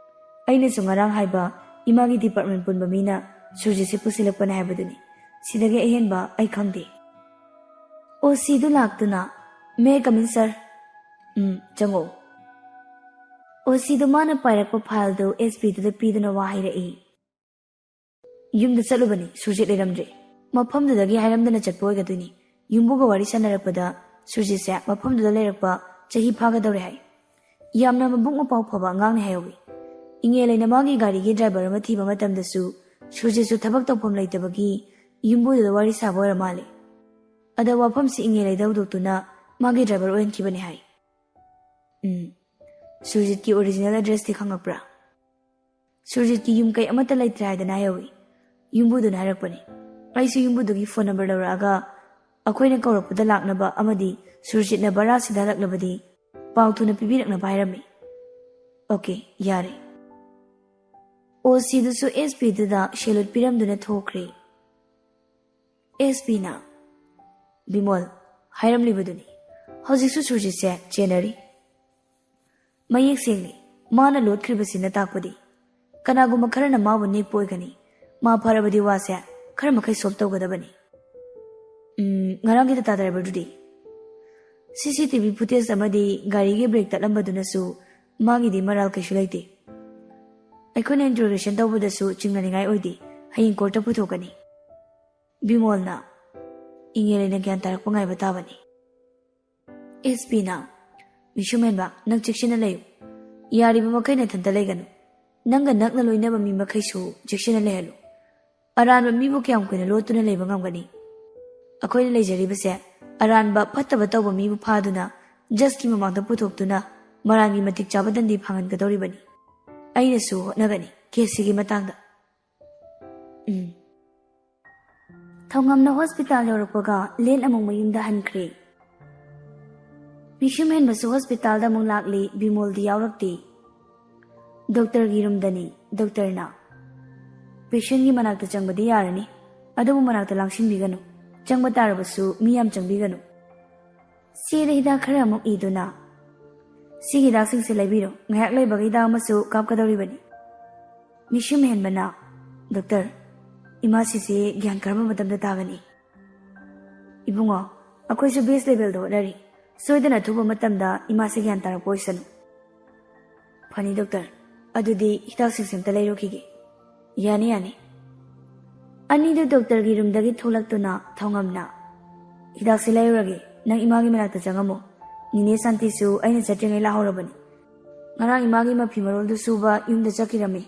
ꯑꯩꯅꯁꯨ ꯉꯔꯥꯡ ꯍꯥꯏꯕ ꯏꯃꯥꯒꯤ ꯗꯤꯄꯥꯔꯠꯃꯦꯟ ꯄꯨꯟꯕ ꯃꯤꯅ ꯁꯨꯔꯖꯤꯠꯁꯤ ꯄꯨꯁꯤꯜꯂꯛꯄꯅꯤ ꯍꯥꯏꯕꯗꯨꯅꯤ꯫ ꯁꯤꯗꯒꯤ ꯑꯍꯦꯟꯕ ꯑꯩ ꯈꯪꯗꯦ꯫" ꯑꯣ ꯁꯤꯗꯨ ꯂꯥꯛꯇꯨꯅ, "May I come in, sir?" "ꯎꯝ, ꯆꯪꯉꯛꯑꯣ꯫" ꯑꯣ ꯁꯤꯗꯨ ꯃꯥꯅ ꯄꯥꯏꯔꯛꯄ ꯐꯥꯏꯜꯗꯨ ꯑꯦꯁ ꯄꯤꯗꯨꯗ ꯄꯤꯗꯨꯅ ꯋꯥ ꯍꯥꯏꯔꯛꯏ꯫ "ꯌꯨꯝꯗ ꯆꯠꯂꯨꯕꯅꯤ, ꯁꯨꯔꯖꯤꯠ ꯂꯩꯔꯝꯗ꯭ꯔꯦ꯫ ꯃꯐꯝꯗꯨꯗꯒꯤ ꯍꯥꯏꯔꯝꯗꯅ ꯆꯠꯄ ꯑꯣꯏꯒꯗꯣꯏꯅꯤ꯫ ꯌꯨꯝꯕꯨꯒ ꯋꯥꯔꯤ ꯁꯥꯟꯅꯔꯛꯄꯗ ꯁꯨꯔꯖꯤꯠꯁꯦ ꯃꯐꯝꯗꯨꯗ ꯂꯩꯔꯛꯄ ꯆꯍꯤ ꯐꯥꯒꯗꯧꯔꯦ ꯍꯥꯏ꯫ ꯌꯥꯝꯅ ꯃꯕꯨꯛ ꯃꯄꯥꯎ ꯐꯕ ꯑꯉꯥꯡꯅꯤ ꯍꯥꯏꯍꯧꯋꯤ꯫ ꯏꯉꯦꯂꯩꯅ ꯃꯥꯒꯤ ꯒꯥꯔꯤꯒꯤ ꯗ꯭ꯔꯥꯏꯚꯔ ꯑꯃ ꯊꯤꯕ ꯃꯇꯝꯗꯁꯨ ꯁꯨꯔꯖꯤꯠꯁꯨ ꯊꯕꯛ ꯇꯧꯐꯝ ꯂꯩꯇꯕꯒꯤ ꯌꯨꯝꯕꯨꯗꯨꯗ ꯋꯥꯔꯤ ꯁꯥꯕ ꯑꯣꯏꯔ ꯃꯥꯜꯂꯦ꯫ ꯑꯗ ꯋꯥꯐꯝꯁꯤ ꯏꯉꯦꯂꯩꯗ ꯍꯧꯗꯣꯛꯇꯨꯅ ꯃꯥꯒꯤ ꯗ꯭ꯔꯥꯏꯚꯔ ꯑꯣꯏꯍꯟꯈꯤꯕꯅꯤ ꯍꯥꯏ꯫" "ꯎꯝ, ꯁꯨꯔꯖꯤꯠꯀꯤ ꯑꯣꯔꯤꯖꯤꯅꯦꯜ ꯑꯦꯗ꯭ꯔꯦꯁꯇꯤ ꯈꯪꯉꯛꯄ꯭ꯔꯥ?" "ꯁꯨꯔꯖꯤꯠꯀꯤ ꯌꯨꯝ ꯀꯩ ꯑꯃꯠꯇ ꯂꯩꯇ꯭ꯔꯦ ꯍꯥꯏꯗꯅ ꯍꯥꯏꯍꯧꯋꯤ꯫ ꯌꯨꯝꯕꯨꯗꯨꯅ ꯍꯥꯏꯔꯛꯄꯅꯤ꯫ ꯑꯩꯁꯨ ꯌꯨꯝꯕꯨꯗꯨꯒꯤ ꯐꯣꯟ ꯅꯝꯕꯔ ꯂꯧꯔꯛꯑꯒ ꯑꯩꯈꯣꯏꯅ ꯀꯧꯔꯛꯄꯗ ꯂꯥꯛꯅꯕ ꯑꯃꯗꯤ ꯁꯨꯔꯖꯤꯠꯅ ꯕꯔꯥ ꯁꯤꯗ ꯍꯜꯂꯛꯂꯕꯗꯤ ꯄꯥꯎ ꯊꯨꯅ ꯄꯤꯕꯤꯔꯛꯅꯕ ꯍꯥꯏꯔꯝꯃꯤ꯫" "ꯑꯣꯀꯦ, ꯌꯥꯔꯦ꯫" ꯑꯣ ꯁꯤꯗꯨꯁꯨ ꯑꯦꯁ ꯄꯤꯗꯨꯗ ꯁꯦꯂꯨꯠ ꯄꯤꯔꯝꯗꯨꯅ ꯊꯣꯛꯈ꯭ꯔꯦ꯫ ꯑꯦꯁ ꯄꯤꯅ, "ꯕꯤꯃꯣꯜ, ꯍꯥꯏꯔꯝꯂꯤꯕꯗꯨꯅꯤ꯫ ꯍꯧꯖꯤꯛꯁꯨ ꯁꯨꯔꯖꯤꯠꯁꯦ ꯆꯦꯟꯅꯔꯤ꯫ ꯃꯌꯦꯛ ꯁꯦꯡꯅꯤ, ꯃꯥꯅ ꯂꯣꯠꯈ꯭ꯔꯤꯕꯁꯤꯅ ꯇꯥꯛꯄꯗꯤ ꯀꯅꯥꯒꯨꯝꯕ ꯈꯔꯅ ꯃꯥꯕꯨ ꯅꯦꯛꯄ ꯑꯣꯏꯒꯅꯤ꯫ ꯃꯥ ꯐꯔꯕꯗꯤ ꯋꯥꯁꯦ ꯈꯔ ꯃꯈꯩ ꯁꯣꯞ ꯇꯧꯒꯗꯕꯅꯤ꯫" "ꯎꯝ, ꯉꯔꯥꯡꯒꯤ ꯇꯥꯇꯥ ꯗ꯭ꯔꯥꯏꯚꯔꯗꯨꯗꯤ?" "ꯁꯤ ꯁꯤ ꯇꯤ ꯚꯤ ꯐꯨꯇꯦꯖ ꯑꯃꯗꯤ ꯒꯥꯔꯤꯒꯤ ꯕ꯭ꯔꯦꯛ ꯇꯠꯂꯝꯕꯗꯨꯅꯁꯨ ꯃꯥꯒꯤꯗꯤ ꯃꯔꯥꯜ ꯀꯩꯁꯨ ꯂꯩꯇꯦ꯫ ꯑꯩꯈꯣꯏꯅ ꯏꯟꯇ꯭ꯔꯣꯒꯦꯁꯟ ꯇꯧꯕꯗꯁꯨ ꯆꯤꯡꯅꯅꯤꯡꯉꯥꯏ ꯑꯣꯏꯗꯦ꯫ ꯍꯌꯦꯡ ꯀꯣꯔꯠꯇ ꯄꯨꯊꯣꯛꯀꯅꯤ꯫" ꯕꯤꯃꯣꯜꯅ, "ꯏꯉꯦꯂꯩꯅ ꯒ꯭ꯌꯥꯟ ꯇꯥꯔꯛꯄ ꯉꯥꯏꯕ ꯇꯥꯕꯅꯤ꯫" ꯑꯦꯁ ꯄꯤꯅ, "ꯃꯤꯁꯨꯝ ꯍꯦꯟꯕ, ꯅꯪ ꯆꯦꯛꯁꯤꯟꯅ ꯂꯩꯌꯨ꯫ ꯌꯥꯔꯤꯕ ꯃꯈꯩ ꯅꯊꯟꯇ ꯂꯩꯒꯅꯨ꯫ ꯅꯪꯒ ꯅꯛꯅ ꯂꯣꯏꯅꯕ ꯃꯤ ꯃꯈꯩꯁꯨ ꯆꯦꯛꯁꯤꯟꯅ ꯂꯩꯍꯜꯂꯨ꯫ ꯑꯔꯥꯟꯕ ꯃꯤꯕꯨ ꯀꯌꯥꯝ ꯀꯨꯏꯅ ꯂꯣꯠꯇꯨꯅ ꯂꯩꯕ ꯉꯝꯒꯅꯤ? ꯑꯩꯈꯣꯏꯅ ꯂꯩꯖꯔꯤꯕꯁꯦ ꯑꯔꯥꯟꯕ ꯐꯠꯇꯕ ꯇꯧꯕ ꯃꯤꯕꯨ ꯐꯥꯗꯨꯅ ꯖꯁꯀꯤ ꯃꯃꯥꯡꯗ ꯄꯨꯊꯣꯛꯇꯨꯅ ꯃꯔꯥꯜꯒꯤ ꯃꯇꯤꯛ ꯆꯥꯕ ꯗꯟꯗꯤ ꯐꯪꯍꯟꯒꯗꯧꯔꯤꯕꯅꯤ꯫ ꯑꯩꯅꯁꯨ ꯍꯣꯠꯅꯒꯅꯤ ꯀꯦꯁꯁꯤꯒꯤ ꯃꯇꯥꯡꯗ꯫" ꯎꯝ꯫ ꯊꯧꯉꯝꯅ ꯍꯣꯁꯄꯤꯇꯥꯜ ꯌꯧꯔꯛꯄꯒ ꯂꯦꯟ ꯑꯃꯨꯛ ꯃꯌꯨꯝꯗ ꯍꯟꯈ꯭ꯔꯦ꯫ ꯃꯤꯁꯨꯝ ꯍꯦꯟꯕꯁꯨ ꯍꯣꯁꯄꯤꯇꯥꯜꯗ ꯑꯃꯨꯛ ꯂꯥꯛꯂꯤ꯫ ꯕꯤꯃꯣꯜꯗꯤ ꯌꯥꯎꯔꯛꯇꯦ꯫ ꯗꯣꯛꯇꯔꯒꯤ ꯔꯨꯝꯗꯅꯤ꯫ ꯗꯣꯛꯇꯔꯅ, "ꯄꯦꯁꯦꯟꯒꯤ ꯃꯅꯥꯛꯇ ꯆꯪꯕꯗꯤ ꯌꯥꯔꯅꯤ, ꯑꯗꯨꯕꯨ ꯃꯅꯥꯛꯇ ꯂꯥꯡꯁꯤꯟꯕꯤꯒꯅꯨ꯫ ꯆꯪꯕ ꯇꯥꯔꯕꯁꯨ ꯃꯤ ꯌꯥꯝ ꯆꯪꯕꯤꯒꯅꯨ"꯫ ꯆꯦꯗ ꯍꯤꯗꯥꯛ ꯈꯔ ꯑꯃꯨꯛ ꯏꯗꯨꯅ, "ꯁꯤꯒꯤ ꯍꯤꯗꯥꯛꯁꯤꯡꯁꯦ ꯂꯩꯕꯤꯔꯣ, ꯉꯥꯏꯍꯥꯛ ꯂꯩꯕꯒ ꯍꯤꯗꯥꯛ ꯑꯃꯁꯨ ꯀꯥꯞꯀꯗꯧꯔꯤꯕꯅꯤ"꯫ ꯃꯤꯁꯨꯝ ꯍꯦꯟꯕꯅ, "ꯗꯣꯛꯇꯔ, ꯏꯃꯥꯁꯤꯁꯦ ꯒ꯭ꯌꯥꯟ ꯀꯔꯝꯕ ꯃꯇꯝꯗ ꯇꯥꯒꯅꯤ?" "ꯏꯕꯨꯡꯉꯣ, ꯑꯩꯈꯣꯏꯁꯨ ꯕꯦꯁ ꯂꯦꯚꯦꯜꯗ ꯍꯣꯠꯅꯔꯤ꯫ ꯁꯣꯏꯗꯅ ꯑꯊꯨꯕ ꯃꯇꯝꯗ ꯏꯃꯥꯁꯦ ꯒ꯭ꯌꯥꯟ ꯇꯥꯔꯛꯄ ꯑꯣꯏꯁꯅꯨ"꯫ "ꯐꯅꯤ ꯗꯣꯛꯇꯔ, ꯑꯗꯨꯗꯤ ꯍꯤꯗꯥꯛꯁꯤꯡꯁꯦ ꯑꯝꯇ ꯂꯩꯔꯨꯈꯤꯒꯦ"꯫ "ꯌꯥꯅꯤ, ꯌꯥꯅꯤ"꯫ ꯑꯅꯤꯗꯨ ꯗꯣꯛꯇꯔꯒꯤ ꯔꯨꯝꯗꯒꯤ ꯊꯣꯛꯂꯛꯇꯨꯅ ꯊꯧꯉꯝꯅ, "ꯍꯤꯗꯥꯛꯁꯦ ꯂꯩꯔꯨꯔꯒꯦ, ꯅꯪ ꯏꯃꯥꯒꯤ ꯃꯅꯥꯛꯇ ꯆꯪꯉꯝꯃꯣ꯫ ꯅꯤꯅꯦ ꯁꯥꯟꯇꯤꯁꯨ ꯑꯩꯅ ꯆꯠꯇ꯭ꯔꯤꯉꯩ ꯂꯥꯛꯍꯧꯔꯕꯅꯤ꯫ ꯉꯔꯥꯡ ꯏꯃꯥꯒꯤ ꯃꯐꯤ ꯃꯔꯣꯜꯗꯨ ꯁꯨꯕ ꯌꯨꯝꯗ ꯆꯠꯈꯤꯔꯝꯃꯤ,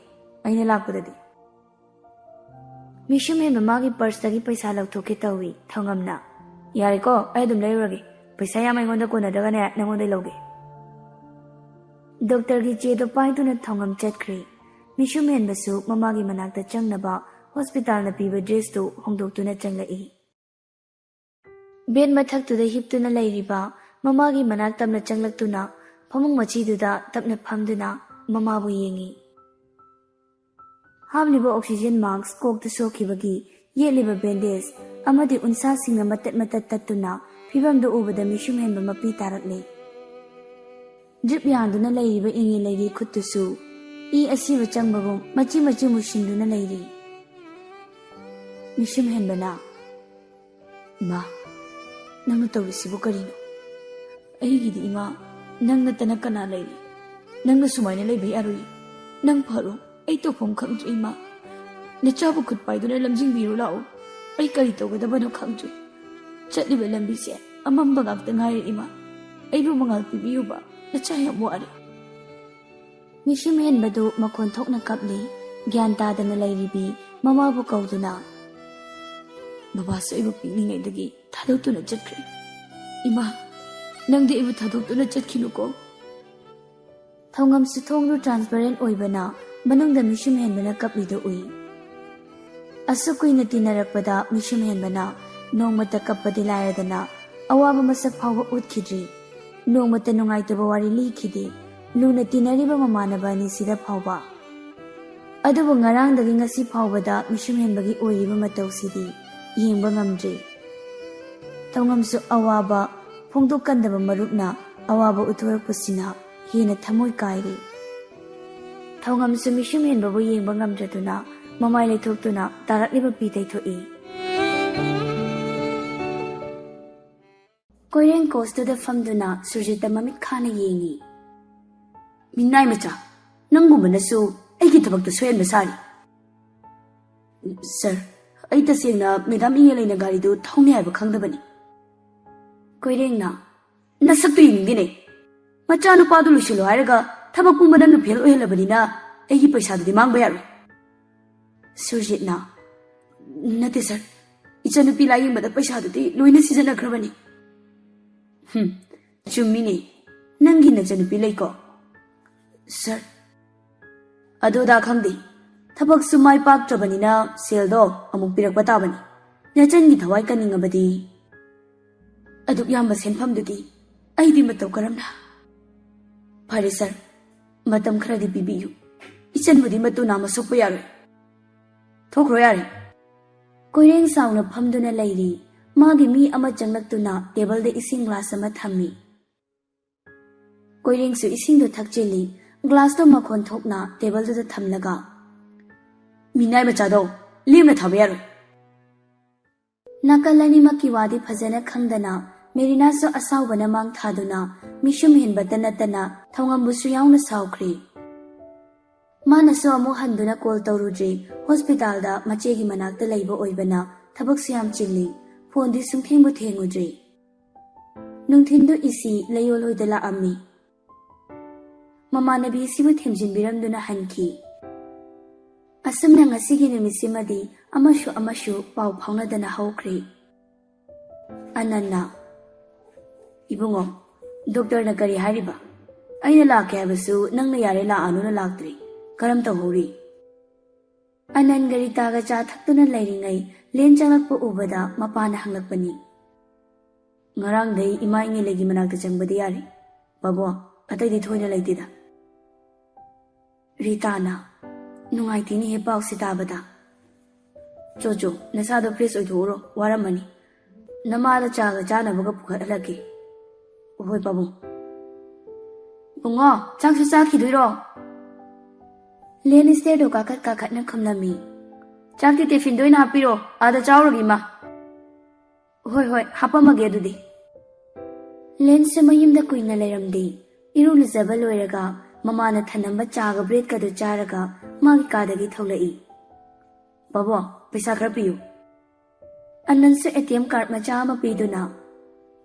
ꯑꯩꯅ ꯂꯥꯛꯄꯗꯗꯤ"꯫ ꯃꯤꯁꯨꯝ ꯍꯦꯟꯕ ꯃꯥꯒꯤ ꯄꯔꯁꯇꯒꯤ ꯄꯩꯁꯥ ꯂꯧꯊꯣꯛꯀꯦ ꯇꯧꯏ꯫ ꯊꯧꯉꯝꯅ, "ꯌꯥꯔꯦꯀꯣ, ꯑꯩ ꯑꯗꯨꯝ ꯂꯩꯔꯨꯔꯒꯦ꯫ ꯄꯩꯁꯥ ꯌꯥꯝ ꯑꯩꯉꯣꯟꯗ ꯀꯣꯟꯅꯗ꯭ꯔꯒꯅꯦ ꯅꯪꯉꯣꯟꯗꯩ ꯂꯧꯒꯦ"꯫ ꯗꯣꯛꯇꯔꯒꯤ ꯆꯦꯗꯣ ꯄꯥꯏꯗꯨꯅ ꯊꯧꯉꯝ ꯆꯠꯈ꯭ꯔꯦ꯫ ꯃꯤꯁꯨꯝ ꯍꯦꯟꯕꯁꯨ ꯃꯃꯥꯒꯤ ꯃꯅꯥꯛꯇ ꯆꯪꯅꯕ ꯍꯣꯁꯄꯤꯇꯥꯜꯅ ꯄꯤꯕ ꯗ꯭ꯔꯦꯁꯇꯨ ꯍꯣꯡꯗꯣꯛꯇꯨꯅ ꯆꯪꯂꯛꯏ꯫ ꯕꯦꯗ ꯃꯊꯛꯇꯨꯗ ꯍꯤꯞꯇꯨꯅ ꯂꯩꯔꯤꯕ ꯃꯃꯥꯒꯤ ꯃꯅꯥꯛ ꯇꯞꯅ ꯆꯪꯂꯛꯇꯨꯅ ꯐꯃꯨꯡ ꯃꯆꯤꯗꯨꯗ ꯇꯞꯅ ꯐꯝꯗꯨꯅ ꯃꯃꯥꯕꯨ ꯌꯦꯡꯏ꯫ ꯍꯥꯞꯂꯤꯕ ꯑꯣꯛꯁꯤꯖꯦꯟ ꯃꯥꯛꯁ, ꯀꯣꯛꯇ ꯁꯣꯛꯈꯤꯕꯒꯤ ꯌꯦꯠꯂꯤꯕ ꯕꯦꯟꯗꯦꯖ ꯑꯃꯗꯤ ꯎꯟꯁꯥꯁꯤꯡꯅ ꯃꯇꯠ ꯃꯇꯠ ꯇꯠꯇꯨꯅ ꯐꯤꯕꯝꯗꯨ ꯎꯕꯗ ꯃꯤꯁꯨꯝ ꯍꯦꯟꯕ ꯃꯄꯤ ꯇꯥꯔꯛꯂꯦ꯫ ꯗ꯭ꯔꯤꯞ ꯌꯥꯟꯗꯨꯅ ꯂꯩꯔꯤꯕ ꯏꯉꯦ ꯂꯩꯒꯤ ꯈꯨꯠꯇꯨꯁꯨ ꯏ ꯑꯁꯤꯕ ꯆꯪꯕꯒꯨꯝ ꯃꯆꯤ ꯃꯆꯤ ꯃꯨꯁꯤꯟꯗꯨꯅ ꯂꯩꯔꯤ꯫ ꯃꯤꯁꯨꯝ ꯍꯦꯟꯕꯅ, "ꯏꯃꯥ, ꯅꯪꯅ ꯇꯧꯔꯤꯁꯤꯕꯨ ꯀꯔꯤꯅꯣ? ꯑꯩꯒꯤꯗꯤ ꯏꯃꯥ, ꯅꯪ ꯅꯠꯇꯅ ꯀꯅꯥ ꯂꯩꯔꯤ? ꯅꯪꯅ ꯁꯨꯃꯥꯏꯅ ꯂꯩꯕ ꯌꯥꯔꯣꯏ꯫ ꯅꯪ ꯐꯔꯣ, ꯑꯩ ꯇꯧꯐꯝ ꯈꯪꯗ꯭ꯔꯦ ꯏꯃꯥ꯫ ꯅꯆꯥꯕꯨ ꯈꯨꯠ ꯄꯥꯏꯗꯨꯅ ꯂꯝꯖꯤꯡꯕꯤꯔꯨ ꯂꯥꯛꯑꯣ꯫ ꯑꯩ ꯀꯔꯤ ꯇꯧꯒꯗꯕꯅꯣ ꯈꯪꯗ꯭ꯔꯦ꯫ ꯆꯠꯂꯤꯕ ꯂꯝꯕꯤꯁꯦ ꯑꯃꯝꯕ ꯉꯥꯛꯇ ꯉꯥꯏꯔꯦ ꯏꯃꯥ꯫ ꯑꯩꯕꯨ ꯃꯉꯥꯜ ꯄꯤꯕꯤꯌꯨꯕ, ꯅꯆꯥ ꯌꯥꯝ ꯋꯥꯔꯦ"꯫ ꯃꯤꯁꯨꯝ ꯍꯦꯟꯕꯗꯨ ꯃꯈꯣꯟ ꯊꯣꯛꯅ ꯀꯞꯂꯤ꯫ ꯒ꯭ꯌꯥꯟ ꯇꯥꯗꯅ ꯂꯩꯔꯤꯕꯤ ꯃꯃꯥꯕꯨ ꯀꯧꯗꯨꯅ, "ꯕꯕꯥꯁꯨ ꯑꯩꯕꯨ ꯄꯤꯛꯂꯤꯉꯩꯗꯒꯤ ꯊꯥꯗꯣꯛꯇꯨꯅ ꯆꯠꯈ꯭ꯔꯦ꯫ ꯏꯃꯥ, ꯅꯪꯗꯤ ꯑꯩꯕꯨ ꯊꯥꯗꯣꯛꯇꯨꯅ ꯆꯠꯈꯤꯅꯨꯀꯣ"꯫ ꯊꯧꯉꯝꯁꯨ ꯊꯣꯡꯗꯨ ꯇ꯭ꯔꯥꯟꯁꯄꯔꯦꯟ ꯑꯣꯏꯕꯅ ꯃꯅꯨꯡꯗ ꯃꯤꯁꯨꯝ ꯍꯦꯟꯕꯅ ꯀꯞꯂꯤꯗꯨ ꯎꯏ꯫ ꯑꯁꯨꯛ ꯀꯨꯏꯅ ꯇꯤꯟꯅꯔꯛꯄꯗ ꯃꯤꯁꯨꯝ ꯍꯦꯟꯕꯅ ꯅꯣꯡꯃꯇ ꯀꯞꯄꯗꯤ ꯂꯥꯏꯔꯗꯅ ꯑꯋꯥꯕ ꯃꯁꯛ ꯐꯥꯎꯕ ꯎꯠꯈꯤꯗ꯭ꯔꯤ꯫ ꯅꯣꯡꯃꯇ ꯅꯨꯡꯉꯥꯏꯇꯕ ꯋꯥꯔꯤ ꯂꯤꯈꯤꯗꯦ꯫ ꯂꯨꯅ ꯇꯤꯟꯅꯔꯤꯕ ꯃꯃꯥꯟꯅꯕ ꯑꯅꯤꯁꯤꯗ ꯐꯥꯎꯕ꯫ ꯑꯗꯨꯕꯨ ꯉꯔꯥꯡꯗꯒꯤ ꯉꯁꯤ ꯐꯥꯎꯕꯗ ꯃꯤꯁꯨꯝ ꯍꯦꯟꯕꯒꯤ ꯑꯣꯏꯔꯤꯕ ꯃꯇꯧꯁꯤꯗꯤ ꯌꯦꯡꯕ ꯉꯝꯗ꯭ꯔꯦ꯫ ꯊꯧꯉꯝꯁꯨ ꯑꯋꯥꯕ ꯐꯣꯡꯗꯣꯛꯀꯟꯗꯕ ꯃꯔꯨꯞꯅ ꯑꯋꯥꯕ ꯎꯠꯊꯣꯔꯛꯄꯁꯤꯅ ꯍꯦꯟꯅ ꯊꯃꯣꯏ ꯀꯥꯏꯔꯦ꯫ ꯊꯧꯉꯝꯁꯨ ꯃꯤꯁꯨꯝ ꯍꯦꯟꯕꯕꯨ ꯌꯦꯡꯕ ꯉꯝꯗ꯭ꯔꯗꯨꯅ ꯃꯃꯥꯏ ꯂꯩꯊꯣꯛꯇꯨꯅ ꯇꯥꯔꯛꯂꯤꯕ ꯄꯤ ꯇꯩꯊꯣꯛꯏ꯫ ꯀꯣꯏꯔꯦꯡ ꯀꯣꯁꯇꯨꯗ ꯐꯝꯗꯨꯅ ꯁꯨꯔꯖꯤꯠꯇ ꯃꯃꯤꯠ ꯈꯥꯅ ꯌꯦꯡꯉꯤ꯫ "ꯃꯤꯅꯥꯏ ꯃꯆꯥ, ꯅꯪꯒꯨꯝꯕꯅꯁꯨ ꯑꯩꯒꯤ ꯊꯕꯛꯇ ꯁꯣꯏꯍꯟꯕ ꯁꯥꯔꯤ꯫ ꯁꯥꯔ, ꯑꯩ ꯇꯁꯦꯡꯅ ꯃꯦꯗꯥꯝ ꯏꯉꯦꯜ ꯂꯩꯅ ꯒꯥꯔꯤꯗꯨ ꯊꯧꯅꯤ ꯍꯥꯏꯕ ꯈꯪꯗꯕꯅꯤ꯫" ꯀꯣꯏꯔꯦꯡꯅ, "ꯅꯁꯛꯇꯨ ꯌꯦꯡꯅꯤꯡꯗꯦꯅꯦ꯫ ꯃꯆꯥꯅꯨꯄꯥꯗꯨ ꯂꯣꯏꯁꯤꯜꯂꯨ ꯍꯥꯏꯔꯒ ꯊꯕꯛ ꯄꯨꯝꯕ ꯅꯪꯅ ꯐꯦꯜ ꯑꯣꯏꯍꯜꯂꯕꯅꯤꯅ ꯑꯩꯒꯤ ꯄꯩꯁꯥꯗꯨꯗꯤ ꯃꯥꯡꯕ ꯌꯥꯔꯣꯏ꯫" ꯁꯨꯔꯖꯤꯠꯅ, "ꯅꯠꯇꯦ ꯁꯥꯔ, ꯏꯆꯟꯅꯨꯄꯤ ꯂꯥꯌꯦꯡꯕꯗ ꯄꯩꯁꯥꯗꯨꯗꯤ ꯂꯣꯏꯅ ꯁꯤꯖꯤꯟꯅꯈ꯭ꯔꯕꯅꯤ꯫" "ꯍꯨꯝ, ꯆꯨꯝꯃꯤꯅꯦ, ꯅꯪꯒꯤ ꯅꯆꯟꯅꯨꯄꯤ ꯂꯩꯀꯣ꯫" "ꯁꯥꯔ, ꯑꯗꯨꯗ ꯈꯪꯗꯦ, ꯊꯕꯛꯁꯨ ꯃꯥꯏ ꯄꯥꯛꯇ꯭ꯔꯕꯅꯤꯅ ꯁꯦꯜꯗꯣ ꯑꯃꯨꯛ ꯄꯤꯔꯛꯄ ꯇꯥꯕꯅꯤ꯫ ꯅꯆꯟꯒꯤ ꯊꯋꯥꯏ ꯀꯟꯅꯤꯡꯉꯕꯗꯤ ꯑꯗꯨꯛ ꯌꯥꯝꯕ ꯁꯦꯟꯐꯝꯗꯨꯗꯤ ꯑꯩꯗꯤ ꯃꯇꯧ ꯀꯔꯝꯅ?" "ꯐꯔꯦ ꯁꯥꯔ, ꯃꯇꯝ ꯈꯔꯗꯤ ꯄꯤꯕꯤꯌꯨ꯫ ꯏꯆꯟꯕꯨꯗꯤ ꯃꯇꯨ ꯅꯥꯝꯃ ꯁꯣꯛꯄ ꯌꯥꯔꯣꯏ꯫ ꯊꯣꯛꯈ꯭ꯔꯣ ꯌꯥꯔꯦ꯫" ꯀꯣꯏꯔꯦꯡ ꯁꯥꯎꯅ ꯐꯝꯗꯨꯅ ꯂꯩꯔꯤ꯫ ꯃꯥꯒꯤ ꯃꯤ ꯑꯃ ꯆꯪꯂꯛꯇꯨꯅ ꯇꯦꯕꯜꯗ ꯏꯁꯤꯡ ꯒ꯭ꯂꯥꯁ ꯑꯃ ꯊꯝꯃꯤ꯫ ꯀꯣꯏꯔꯦꯡꯁꯨ ꯏꯁꯤꯡꯗꯨ ꯊꯛꯆꯤꯜꯂꯤ꯫ ꯒ꯭ꯂꯥꯁꯇꯣ ꯃꯈꯣꯟ ꯊꯣꯛꯅ ꯇꯦꯕꯜꯗꯨꯗ ꯊꯝꯂꯒ, "ꯃꯤꯅꯥꯏ ꯃꯆꯥꯗꯣ ꯂꯦꯝꯅ ꯊꯥꯕ ꯌꯥꯔꯣꯏ꯫" ꯅꯥꯀꯜ ꯑꯅꯤꯃꯛꯀꯤ ꯋꯥꯗꯤ ꯐꯖꯅ ꯈꯪꯗꯅ ꯃꯦꯔꯤꯅꯥꯁꯨ ꯑꯁꯥꯎꯕꯅ ꯃꯥꯡ ꯊꯥꯗꯨꯅ ꯃꯤꯁꯨꯝ ꯍꯦꯟꯕꯇ ꯅꯠꯇꯅ ꯊꯧꯉꯝꯕꯨꯁꯨ ꯌꯥꯎꯅ ꯁꯥꯎꯈ꯭ꯔꯦ꯫ ꯃꯥꯅꯁꯨ ꯑꯃꯨꯛ ꯍꯟꯗꯨꯅ ꯀꯣꯜ ꯇꯧꯔꯨꯗ꯭ꯔꯦ꯫ ꯍꯣꯁꯄꯤꯇꯥꯜꯗ ꯃꯆꯦꯒꯤ ꯃꯅꯥꯛꯇ ꯂꯩꯕ ꯑꯣꯏꯕꯅ ꯊꯕꯛꯁꯨ ꯌꯥꯝ ꯆꯤꯜꯂꯤ꯫ ꯐꯣꯟꯗꯤ ꯁꯨꯡꯊꯦꯡꯕꯨ ꯊꯦꯡꯉꯨꯗ꯭ꯔꯦ꯫ ꯅꯨꯡꯊꯤꯟꯗꯨ ꯏꯁꯤ ꯂꯩꯌꯣꯜ ꯍꯣꯏꯗ ꯂꯥꯛꯑꯝꯃꯤ꯫ ꯃꯃꯥꯟꯅꯕꯤ ꯑꯁꯤꯕꯨ ꯊꯦꯝꯖꯤꯟꯕꯤꯔꯝꯗꯨꯅ ꯍꯟꯈꯤ꯫ ꯑꯁꯨꯝꯅ ꯉꯁꯤꯒꯤ ꯅꯨꯃꯤꯠꯁꯤꯃꯗꯤ ꯑꯃꯁꯨ ꯑꯃꯁꯨ ꯄꯥꯎ ꯐꯥꯎꯅꯗꯅ ꯍꯧꯈ꯭ꯔꯦ꯫ ꯑꯅꯟꯅ, "ꯏꯕꯨꯡꯉꯣ, ꯗꯣꯛꯇꯔꯅ ꯀꯔꯤ ꯍꯥꯏꯔꯤꯕ? ꯑꯩꯅ ꯂꯥꯛꯀꯦ ꯍꯥꯏꯕꯁꯨ ꯅꯪꯅ ꯌꯥꯔꯦ ꯂꯥꯛꯑꯅꯨꯅ ꯂꯥꯛꯇ꯭ꯔꯤ꯫ ꯀꯔꯝ ꯇꯧꯍꯧꯔꯤ?" ꯑꯅꯟꯒ ꯔꯤꯇꯥꯒ ꯆꯥ ꯊꯛꯇꯨꯅ ꯂꯩꯔꯤꯉꯩ ꯂꯦꯟ ꯆꯪꯂꯛꯄ ꯎꯕꯗ ꯃꯄꯥꯅ ꯍꯪꯂꯛꯄꯅꯤ꯫ ꯉꯔꯥꯡꯗꯩ ꯏꯃꯥ ꯏꯉꯦꯂꯩꯒꯤ ꯃꯅꯥꯛꯇ ꯆꯪꯕꯗꯤ ꯌꯥꯔꯦ꯫ ꯕꯥꯕꯣ, ꯑꯇꯩꯗꯤ ꯊꯣꯏꯅ ꯂꯩꯇꯦꯗ꯫ ꯔꯤꯇꯥꯅ, "ꯅꯨꯡꯉꯥꯏꯇꯦꯅꯦꯍꯦ ꯄꯥꯎꯁꯤ ꯇꯥꯕꯗ꯫ ꯆꯣ ꯆꯣ, ꯅꯁꯥꯗꯣ fresh ꯑꯣꯏꯊꯣꯛꯎꯔꯣ, ꯋꯥꯔꯝꯃꯅꯤ꯫ ꯅꯃꯥꯗ ꯆꯥꯒ ꯆꯥꯅꯕꯒ ꯄꯨꯈꯠꯍꯜꯂꯛꯀꯦ꯫" "ꯍꯣꯏ ꯄꯥꯕꯨꯡ꯫" "ꯕꯨꯡꯉꯣ, ꯆꯥꯛꯁꯨ ꯆꯥꯈꯤꯗꯣꯏꯔꯣ?" ꯂꯦꯟ stairꯗꯣ ꯀꯥꯈꯠ ꯀꯥꯈꯠꯅ ꯈꯨꯝꯂꯝꯃꯤ꯫ "ꯆꯥꯛꯇꯤ tiffinꯗ ꯑꯣꯏꯅ ꯍꯥꯞꯄꯤꯔꯣ, ꯑꯥꯗ ꯆꯥꯎꯔꯒꯦ ꯏꯃꯥ꯫" "ꯍꯣꯏ ꯍꯣꯏ, ꯍꯥꯞꯄꯝꯃꯒꯦ ꯑꯗꯨꯗꯤ꯫" ꯂꯦꯟꯁꯨ ꯃꯌꯨꯝꯗ ꯀꯨꯏꯅ ꯂꯩꯔꯝꯗꯦ꯫ ꯏꯔꯨ ꯂꯨꯖꯕ ꯂꯣꯏꯔꯒ ꯃꯃꯥꯅ ꯊꯅꯝꯕ ꯆꯥꯒ breadꯀꯗꯨ ꯆꯥꯔꯒ ꯃꯥꯒꯤ ꯀꯥꯗꯒꯤ ꯊꯣꯛꯂꯛꯏ꯫ "ꯕꯥꯕꯣ, ꯄꯩꯁꯥ ꯈꯔ ꯄꯤꯌꯨ꯫" ꯑꯅꯟꯁꯨ ATM card ꯃꯆꯥ ꯑꯃ ꯄꯤꯗꯨꯅ,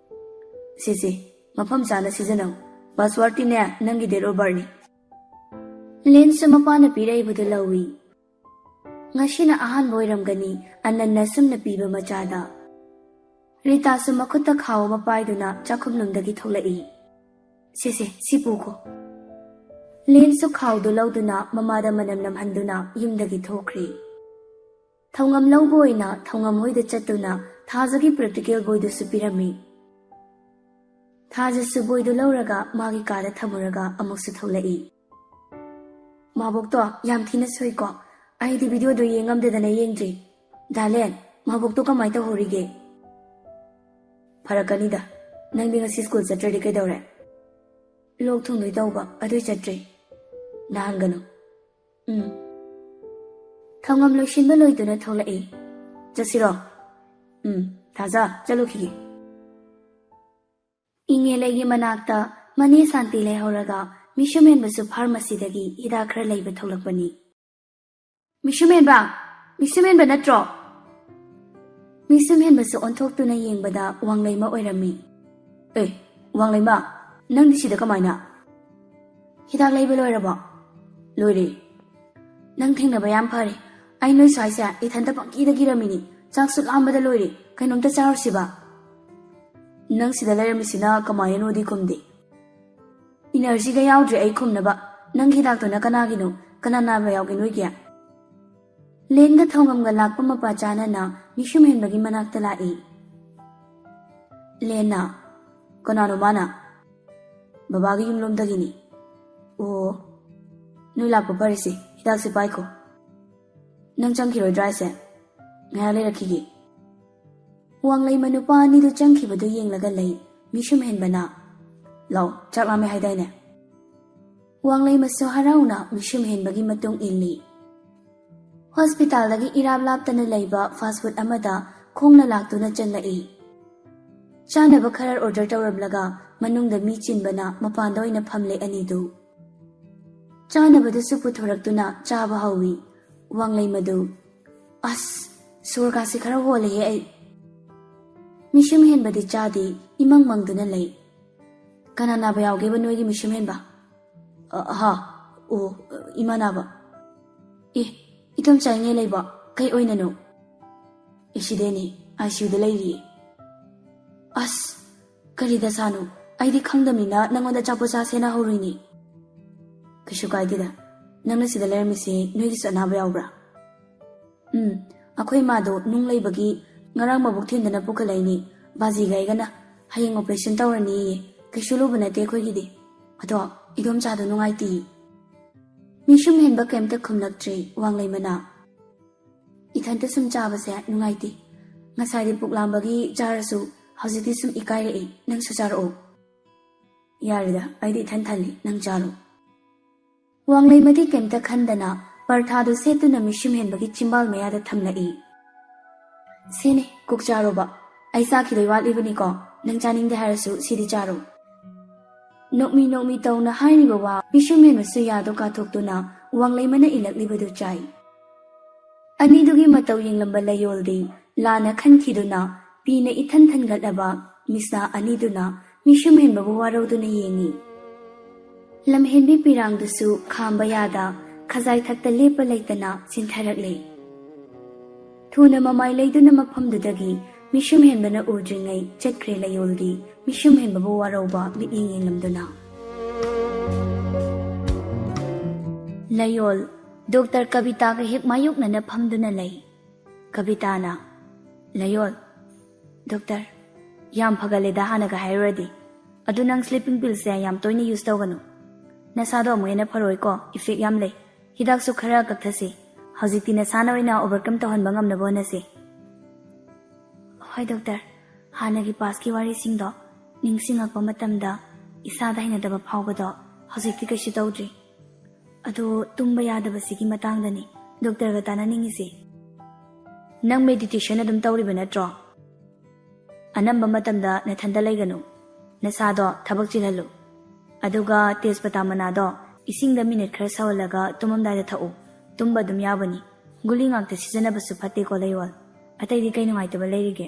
"ꯁꯤꯁꯦ, ꯃꯐꯝ ꯆꯥꯅ ꯁꯤꯖꯤꯟꯅꯧ꯫ Passwordꯇꯤꯅꯦ, ꯅꯪꯒꯤ date of birthꯅꯤ꯫" ꯂꯦꯟꯁꯨ ꯃꯄꯥꯅ ꯄꯤꯔꯛꯏꯕꯗꯨ ꯂꯧꯏ꯫ ꯉꯁꯤꯅ ꯑꯍꯥꯟꯕ ꯑꯣꯏꯔꯝꯒꯅꯤ ꯑꯅꯟꯅ ꯁꯨꯝꯅ ꯄꯤꯕ ꯃꯆꯥꯗ꯫ ꯔꯤꯇꯥꯁꯨ ꯃꯈꯨꯠꯇ ꯈꯥꯎ ꯑꯃ ꯄꯥꯏꯗꯨꯅ ꯆꯥꯛꯈꯨꯝꯂꯣꯝꯗꯒꯤ ꯊꯣꯛꯂꯛꯏ꯫ "ꯁꯦ ꯁꯦ, ꯁꯤ ꯄꯨꯈꯣ꯫" ꯂꯦꯟꯁꯨ ꯈꯥꯎꯗꯨ ꯂꯧꯗꯨꯅ ꯃꯃꯥꯗ ꯃꯅꯝ ꯅꯝꯍꯟꯗꯨꯅ ꯌꯨꯝꯗꯒꯤ ꯊꯣꯛꯈ꯭ꯔꯦ꯫ ꯊꯧꯉꯝ ꯂꯧꯕ ꯑꯣꯏꯅ ꯊꯧꯉꯝ ꯍꯣꯏꯗ ꯆꯠꯇꯨꯅ ꯊꯥꯖꯒꯤ practical ꯕꯣꯏꯗꯨꯁꯨ ꯄꯤꯔꯝꯃꯤ꯫ ꯊꯥꯖꯁꯨ ꯕꯣꯏꯗꯨ ꯂꯧꯔꯒ ꯃꯥꯒꯤ ꯀꯥꯗ ꯊꯝꯃꯨꯔꯒ ꯑꯃꯨꯛꯁꯨ ꯊꯣꯛꯂꯛꯏ꯫ "ꯃꯥꯕꯣꯛꯇꯣ ꯌꯥꯝ ꯊꯤꯅ ꯁꯣꯏꯀꯣ꯫ ꯑꯩꯗꯤ videoꯗꯣ ꯌꯦꯡꯉꯝꯗꯗꯅ ꯌꯦꯡꯗ꯭ꯔꯤ꯫ ꯗꯥꯂꯦꯟ, ꯃꯥꯕꯣꯛꯇꯣ ꯀꯃꯥꯏ ꯇꯧꯍꯧꯔꯤꯒꯦ?" "ꯐꯔꯛꯀꯅꯤꯗ꯫ ꯅꯪꯗꯤ ꯉꯁꯤ school ꯆꯠꯇ꯭ꯔꯗꯤ ꯀꯩꯗꯧꯔꯦ?" "ꯂꯣꯛ ꯊꯨꯡꯗꯣꯏ ꯇꯧꯕ, ꯑꯗꯨꯏ ꯆꯠꯇ꯭ꯔꯤ꯫" "ꯅꯥꯍꯟꯒꯅꯨ꯫" "ꯎꯝ꯫" ꯊꯧꯉꯝ ꯂꯣꯏꯁꯤꯟꯕ ꯂꯣꯏꯗꯨꯅ ꯊꯣꯛꯂꯛꯏ꯫ "ꯆꯠꯁꯤꯔꯣ?" "ꯎꯝ, ꯊꯥꯖ, ꯆꯠꯂꯨꯈꯤꯒꯦ꯫" ꯏꯉꯦꯂꯩꯒꯤ ꯃꯅꯥꯛꯇ ꯃꯅꯦ ꯁꯥꯟꯇꯤ ꯂꯩꯍꯧꯔꯒ ꯃꯤꯁꯨꯝꯍꯦꯟꯕꯁꯨ pharmacyꯗꯒꯤ ꯍꯤꯗꯥꯛ ꯈꯔ ꯂꯩꯕ ꯊꯣꯛꯂꯛꯄꯅꯤ꯫ "ꯃꯤꯁꯨꯝꯍꯦꯟꯕ! ꯃꯤꯁꯨꯝꯍꯦꯟꯕ ꯅꯠꯇ꯭ꯔꯣ?" ꯃꯤꯁꯨꯝꯍꯦꯟꯕꯁꯨ ꯑꯣꯟꯊꯣꯛꯇꯨꯅ ꯌꯦꯡꯕꯗ ꯋꯥꯡꯂꯩꯃ ꯑꯣꯏꯔꯝꯃꯤ꯫ "ꯑꯦ, ꯋꯥꯡꯂꯩꯃ, ꯅꯪꯗꯤ ꯁꯤꯗ ꯀꯃꯥꯏꯅ?" "ꯍꯤꯗꯥꯛ ꯂꯩꯕ ꯂꯣꯏꯔꯕꯣ?" "ꯂꯣꯏꯔꯦ꯫" "ꯅꯪ ꯊꯦꯡꯅꯕ ꯌꯥꯝ ꯐꯔꯦ꯫ ꯑꯩ ꯅꯣꯏ ꯁ꯭ꯋꯥꯏꯁꯦ ꯏꯊꯟꯇ ꯄꯪꯀꯤꯗ ꯀꯤꯔꯝꯃꯤꯅꯤ꯫ ꯆꯥꯛꯁꯨ ꯂꯥꯝꯕꯗ ꯂꯣꯏꯔꯦ꯫ ꯀꯩꯅꯣꯝꯇ ꯆꯥꯔꯨꯁꯤꯕ?" "ꯅꯪ ꯁꯤꯗ ꯂꯩꯔꯝꯃꯤꯁꯤꯅ ꯀꯃꯥꯏꯅꯅꯣꯗꯤ ꯈꯨꯝꯗꯦ?" "Energyꯒ ꯌꯥꯎꯗ꯭ꯔꯦ ꯑꯩ ꯈꯨꯝꯅꯕ꯫ ꯅꯪꯒꯤ ꯍꯤꯗꯥꯛꯇꯨꯅ ꯀꯅꯥꯒꯤꯅꯣ? ꯀꯅꯥ ꯅꯥꯕ ꯌꯥꯎꯒꯦ ꯅꯣꯏꯒꯤ?" ꯂꯦꯟꯒ ꯊꯧꯉꯝꯒ ꯂꯥꯛꯄ ꯃꯄꯥ ꯆꯥꯅꯅ ꯃꯤꯁꯨꯝꯍꯦꯟꯕꯒꯤ ꯃꯅꯥꯛꯇ ꯂꯥꯛꯏ꯫ ꯂꯦꯟꯅ, "ꯀꯅꯥꯅꯣ ꯃꯥꯅ?" "ꯕꯕꯥꯒꯤ ꯌꯨꯝꯂꯣꯝꯗꯒꯤꯅꯤ꯫" "ꯑꯣ, ꯅꯣꯏ ꯂꯥꯛꯄ ꯐꯔꯦꯁꯦ, ꯍꯤꯗꯥꯛꯁꯦ ꯄꯥꯏꯈꯣ꯫ ꯅꯪ ꯆꯪꯈꯤꯔꯣꯏꯗ꯭ꯔꯥ ꯍꯥꯏꯁꯦ? ꯉꯥꯏꯍꯥꯛ ꯂꯩꯔꯛꯈꯤꯒꯦ꯫" ꯋꯥꯡꯂꯩꯃ ꯅꯨꯄꯥ ꯑꯅꯤꯗꯨ ꯆꯪꯈꯤꯕꯗꯨ ꯌꯦꯡꯂꯒ ꯂꯩ ꯃꯤꯁꯨꯝ ꯍꯦꯟꯕꯅ꯫ "ꯂꯥꯎ, ꯆꯥꯛ ꯂꯥꯝꯃꯦ ꯍꯥꯏꯗꯥꯏꯅꯦ?" ꯋꯥꯡꯂꯩꯃꯁꯨ ꯍꯔꯥꯎꯅ ꯃꯤꯁꯨꯝ ꯍꯦꯟꯕꯒꯤ ꯃꯇꯨꯡ ꯏꯜꯂꯤ꯫ ꯍꯣꯁꯄꯤꯇꯥꯜꯗꯒꯤ ꯏꯔꯥꯞ ꯂꯥꯞꯇꯅ ꯂꯩꯕ ꯐꯥꯁ ꯐꯨꯗ ꯑꯃꯗ ꯈꯣꯡꯅ ꯂꯥꯛꯇꯨꯅ ꯆꯪꯂꯛꯏ꯫ ꯆꯥꯅꯕ ꯈꯔ ꯑꯣꯔꯗꯔ ꯇꯧꯔꯝꯂꯒ ꯃꯅꯨꯡꯗ ꯃꯤ ꯆꯤꯟꯕꯅ ꯃꯄꯥꯟꯗ ꯑꯣꯏꯅ ꯐꯝꯂꯦ ꯑꯅꯤꯗꯨ꯫ ꯆꯥꯅꯕꯗꯨꯁꯨ ꯄꯨꯊꯣꯔꯛꯇꯨꯅ ꯆꯥꯕ ꯍꯧꯏ꯫ ꯋꯥꯡꯂꯩꯃꯗꯨ, "ꯑꯁ, ꯁꯣꯔꯒꯥꯁꯦ ꯈꯔ ꯍꯣꯜꯂꯦꯍꯦ ꯑꯩ꯫" ꯃꯤꯁꯨꯝ ꯍꯦꯟꯕꯗꯤ ꯆꯥꯗꯦ, ꯏꯃꯪ ꯃꯪꯗꯨꯅ ꯂꯩ꯫ "ꯀꯅꯥ ꯅꯥꯕ ꯌꯥꯎꯒꯦꯕ ꯅꯣꯏꯒꯤ ꯃꯤꯁꯨꯝ ꯍꯦꯟꯕ?" "ꯑ-, ꯑꯍꯥ, ꯑꯣ, ꯏꯃꯥ ꯅꯥꯕ꯫" "ꯑꯦ, ꯏꯗꯣꯝꯆꯥ ꯏꯅꯦ ꯂꯩꯕ? ꯀꯩ ꯑꯣꯏꯅꯅꯣ?" "ꯑꯦꯛꯁꯤꯗꯦꯟꯅꯤ, ꯑꯥꯏ ꯁꯤ ꯌꯨꯗ ꯂꯩꯔꯤꯌꯦ꯫" "ꯑꯁ, ꯀꯔꯤ ꯗꯁꯥꯅꯣ? ꯑꯩꯗꯤ ꯈꯪꯗꯕꯅꯤꯅ ꯅꯪꯉꯣꯟꯗ ꯑꯆꯥꯄꯣꯠ ꯆꯥꯁꯦꯅ ꯍꯧꯔꯨꯏꯅꯤ꯫" "ꯀꯩꯁꯨ ꯀꯥꯏꯗꯦꯗ, ꯅꯪꯅ ꯁꯤꯗ ꯂꯩꯔꯝꯃꯤꯁꯦ ꯅꯣꯏꯒꯤꯁꯨ ꯑꯅꯥꯕ ꯌꯥꯎꯕ꯭ꯔꯥ?" "ꯎꯝ, ꯑꯩꯈꯣꯏ ꯏꯃꯥꯗꯣ ꯅꯨꯡ ꯂꯩꯕꯒꯤ ꯉꯔꯥꯡ ꯃꯕꯨꯛ ꯊꯤꯟꯗꯅ ꯄꯨꯈꯠꯂꯛꯏꯅꯤ, ꯕꯥꯖꯤꯒ ꯑꯩꯒꯅ꯫ ꯍꯌꯦꯡ ꯑꯣꯄꯔꯦꯁꯟ ꯇꯧꯔꯅꯤꯌꯦ, ꯀꯩꯁꯨ ꯂꯨꯕ ꯅꯠꯇꯦ ꯑꯩꯈꯣꯏꯒꯤꯗꯤ꯫ ꯑꯗꯣ ꯏꯗꯣꯝꯆꯥꯗꯣ ꯅꯨꯡꯉꯥꯏꯇꯦ꯫" ꯃꯤꯁꯨꯝ ꯍꯦꯟꯕ ꯀꯩꯝꯇ ꯈꯨꯝꯂꯛꯇ꯭ꯔꯦ ꯋꯥꯡꯂꯩꯃꯅ꯫ "ꯏꯊꯟꯇ ꯁꯨꯝ ꯆꯥꯕꯁꯦ ꯅꯨꯡꯉꯥꯏꯇꯦ꯫ ꯉꯁꯥꯏꯗꯤ ꯄꯨꯛ ꯂꯥꯝꯕꯒꯤ ꯆꯥꯔꯁꯨ ꯍꯧꯖꯤꯛꯇꯤ ꯁꯨꯝ ꯏꯀꯥꯏꯔꯛꯏ, ꯅꯪꯁꯨ ꯆꯥꯔꯛꯑꯣ꯫" "ꯌꯥꯔꯦꯗ, ꯑꯩꯗꯤ ꯏꯊꯟ ꯊꯜꯂꯤ, ꯅꯪ ꯆꯥꯔꯣ꯫" ꯋꯥꯡꯂꯩꯃꯗꯤ ꯀꯩꯝꯇ ꯈꯟꯗꯅ ꯄꯔꯊꯥꯗꯨ ꯁꯦꯠꯇꯨꯅ ꯃꯤꯁꯨꯝ ꯍꯦꯟꯕꯒꯤ ꯆꯤꯝꯕꯥꯜ ꯃꯌꯥꯗ ꯊꯝꯂꯛꯏ꯫ "ꯁꯦꯅꯦ, ꯀꯣꯛ ꯆꯥꯔꯣꯕ꯫ ꯑꯩ ꯆꯥꯈꯤꯗꯣꯏ ꯋꯥꯠꯂꯤꯕꯅꯤꯀꯣ꯫ ꯅꯪ ꯆꯥꯅꯤꯡꯗꯦ ꯍꯥꯏꯔꯁꯨ ꯁꯤꯗꯤ ꯆꯥꯔꯣ꯫" ꯅꯣꯛꯃꯤ ꯅꯣꯛꯃꯤ ꯇꯧꯅ ꯍꯥꯏꯔꯤꯕ ꯋꯥ ꯃꯤꯁꯨꯝ ꯍꯦꯟꯕꯁꯨ ꯌꯥꯗꯣ ꯀꯥꯊꯣꯛꯇꯨꯅ ꯋꯥꯡꯂꯩꯃꯅ ꯏꯜꯂꯛꯂꯤꯕꯗꯨ ꯆꯥꯏ꯫ ꯑꯅꯤꯗꯨꯒꯤ ꯃꯇꯧ ꯌꯦꯡꯂꯝꯕ ꯂꯩꯌꯣꯜꯗꯤ ꯂꯥꯟꯅ ꯈꯟꯈꯤꯗꯨꯅ ꯄꯤꯅ ꯏꯊꯟ ꯊꯟꯒꯠꯂꯕ ꯃꯤꯁꯅꯥ ꯑꯅꯤꯗꯨꯅ ꯃꯤꯁꯨꯝ ꯍꯦꯟꯕꯕꯨ ꯋꯥꯔꯧꯗꯨꯅ ꯌꯦꯡꯉꯤ꯫ ꯂꯝꯍꯦꯟꯕꯤ ꯄꯤꯔꯥꯡꯗꯨꯁꯨ ꯈꯥꯝꯕ ꯌꯥꯗ ꯈꯖꯥꯏ ꯊꯛꯇ ꯂꯦꯞꯄ ꯂꯩꯇꯅ ꯆꯤꯟꯊꯔꯛꯂꯦ꯫ ꯊꯨꯅ ꯃꯃꯥꯏ ꯂꯩꯗꯨꯅ ꯃꯐꯝꯗꯨꯗꯒꯤ ꯃꯤꯁꯨꯝ ꯍꯦꯟꯕꯅ ꯎꯗ꯭ꯔꯤꯉꯩ ꯆꯠꯈ꯭ꯔꯦ ꯂꯩꯌꯣꯜꯗꯤ ꯃꯤꯁꯨꯝ ꯍꯦꯟꯕꯕꯨ ꯋꯥꯔꯧꯕ ꯃꯤꯠꯌꯦꯡ ꯌꯦꯡꯂꯝꯗꯨꯅ꯫ ꯂꯩꯌꯣꯜ ꯗꯣꯛꯇꯔ ꯀꯕꯤꯇꯥꯒ ꯍꯦꯛ ꯃꯥꯌꯣꯛꯅꯅ ꯐꯝꯗꯨꯅ ꯂꯩ꯫ ꯀꯕꯤꯇꯥꯅ, "ꯂꯩꯌꯣꯜ, ꯗꯣꯛꯇꯔ, ꯌꯥꯝ ꯐꯒꯠꯂꯦꯗ ꯍꯥꯟꯅꯒ ꯍꯥꯏꯔꯨꯔꯗꯤ꯫ ꯑꯗꯨ ꯅꯪ sleeping pillꯁꯦ ꯌꯥꯝ ꯇꯣꯏꯅ use ꯇꯧꯒꯅꯨ꯫ ꯅꯁꯥꯗꯣ ꯑꯃꯨꯛ ꯍꯦꯟꯅ ꯐꯔꯣꯏꯀꯣ, effect ꯌꯥꯝ ꯂꯩ꯫ ꯍꯤꯗꯥꯛꯁꯨ ꯈꯔ ꯀꯛꯊꯁꯤ꯫ ꯍꯧꯖꯤꯛꯇꯤ ꯅꯁꯥꯅ ꯑꯣꯏꯅ overcome ꯇꯧꯍꯟꯕ ꯉꯝꯅꯕ ꯍꯣꯠꯅꯁꯤ꯫ ꯍꯣꯏ doctor, ꯍꯥꯟꯅꯒꯤ pastꯀꯤ ꯋꯥꯔꯤꯁꯤꯡꯗꯣ ꯅꯤꯡꯁꯤꯡꯉꯛꯄ ꯃꯇꯝꯗ ꯏꯁꯥꯗ ꯍꯩꯅꯗꯕ ꯐꯥꯎꯕꯗꯣ ꯍꯧꯖꯤꯛꯇꯤ ꯀꯩꯁꯨ ꯇꯧꯗ꯭ꯔꯤ꯫ ꯑꯗꯣ ꯇꯨꯝꯕ ꯌꯥꯗꯕꯁꯤꯒꯤ ꯃꯇꯥꯡꯗꯅꯤ doctorꯒ ꯇꯥꯟꯅꯅꯤꯡꯉꯤꯁꯦ꯫ ꯅꯪ meditation ꯑꯗꯨꯝ ꯇꯧꯔꯤꯕ ꯅꯠꯇ꯭ꯔꯣ? ꯑꯅꯝꯕ ꯃꯇꯝꯗ ꯅꯊꯟꯗ ꯂꯩꯒꯅꯨ꯫ ꯅꯁꯥꯗꯣ ꯊꯕꯛ ꯆꯤꯜꯍꯜꯂꯨ꯫ ꯑꯗꯨꯒ ꯇꯦꯖꯄꯇꯥ ꯃꯅꯥꯗꯣ ꯏꯁꯤꯡꯗ minute ꯈꯔ ꯁꯧꯍꯜꯂꯒ ꯇꯨꯝꯃꯝꯗꯥꯏꯗ ꯊꯛꯎ꯫ ꯇꯨꯝꯕ ꯑꯗꯨꯝ ꯌꯥꯕꯅꯤ꯫ ꯒꯨꯂꯤ ꯉꯥꯛꯇ ꯁꯤꯖꯤꯟꯅꯕꯁꯨ ꯐꯠꯇꯦꯀꯣ ꯂꯩꯌꯣꯜ꯫ ꯑꯇꯩꯗꯤ ꯀꯩ ꯅꯨꯡꯉꯥꯏꯇꯕ ꯂꯩꯔꯤꯒꯦ?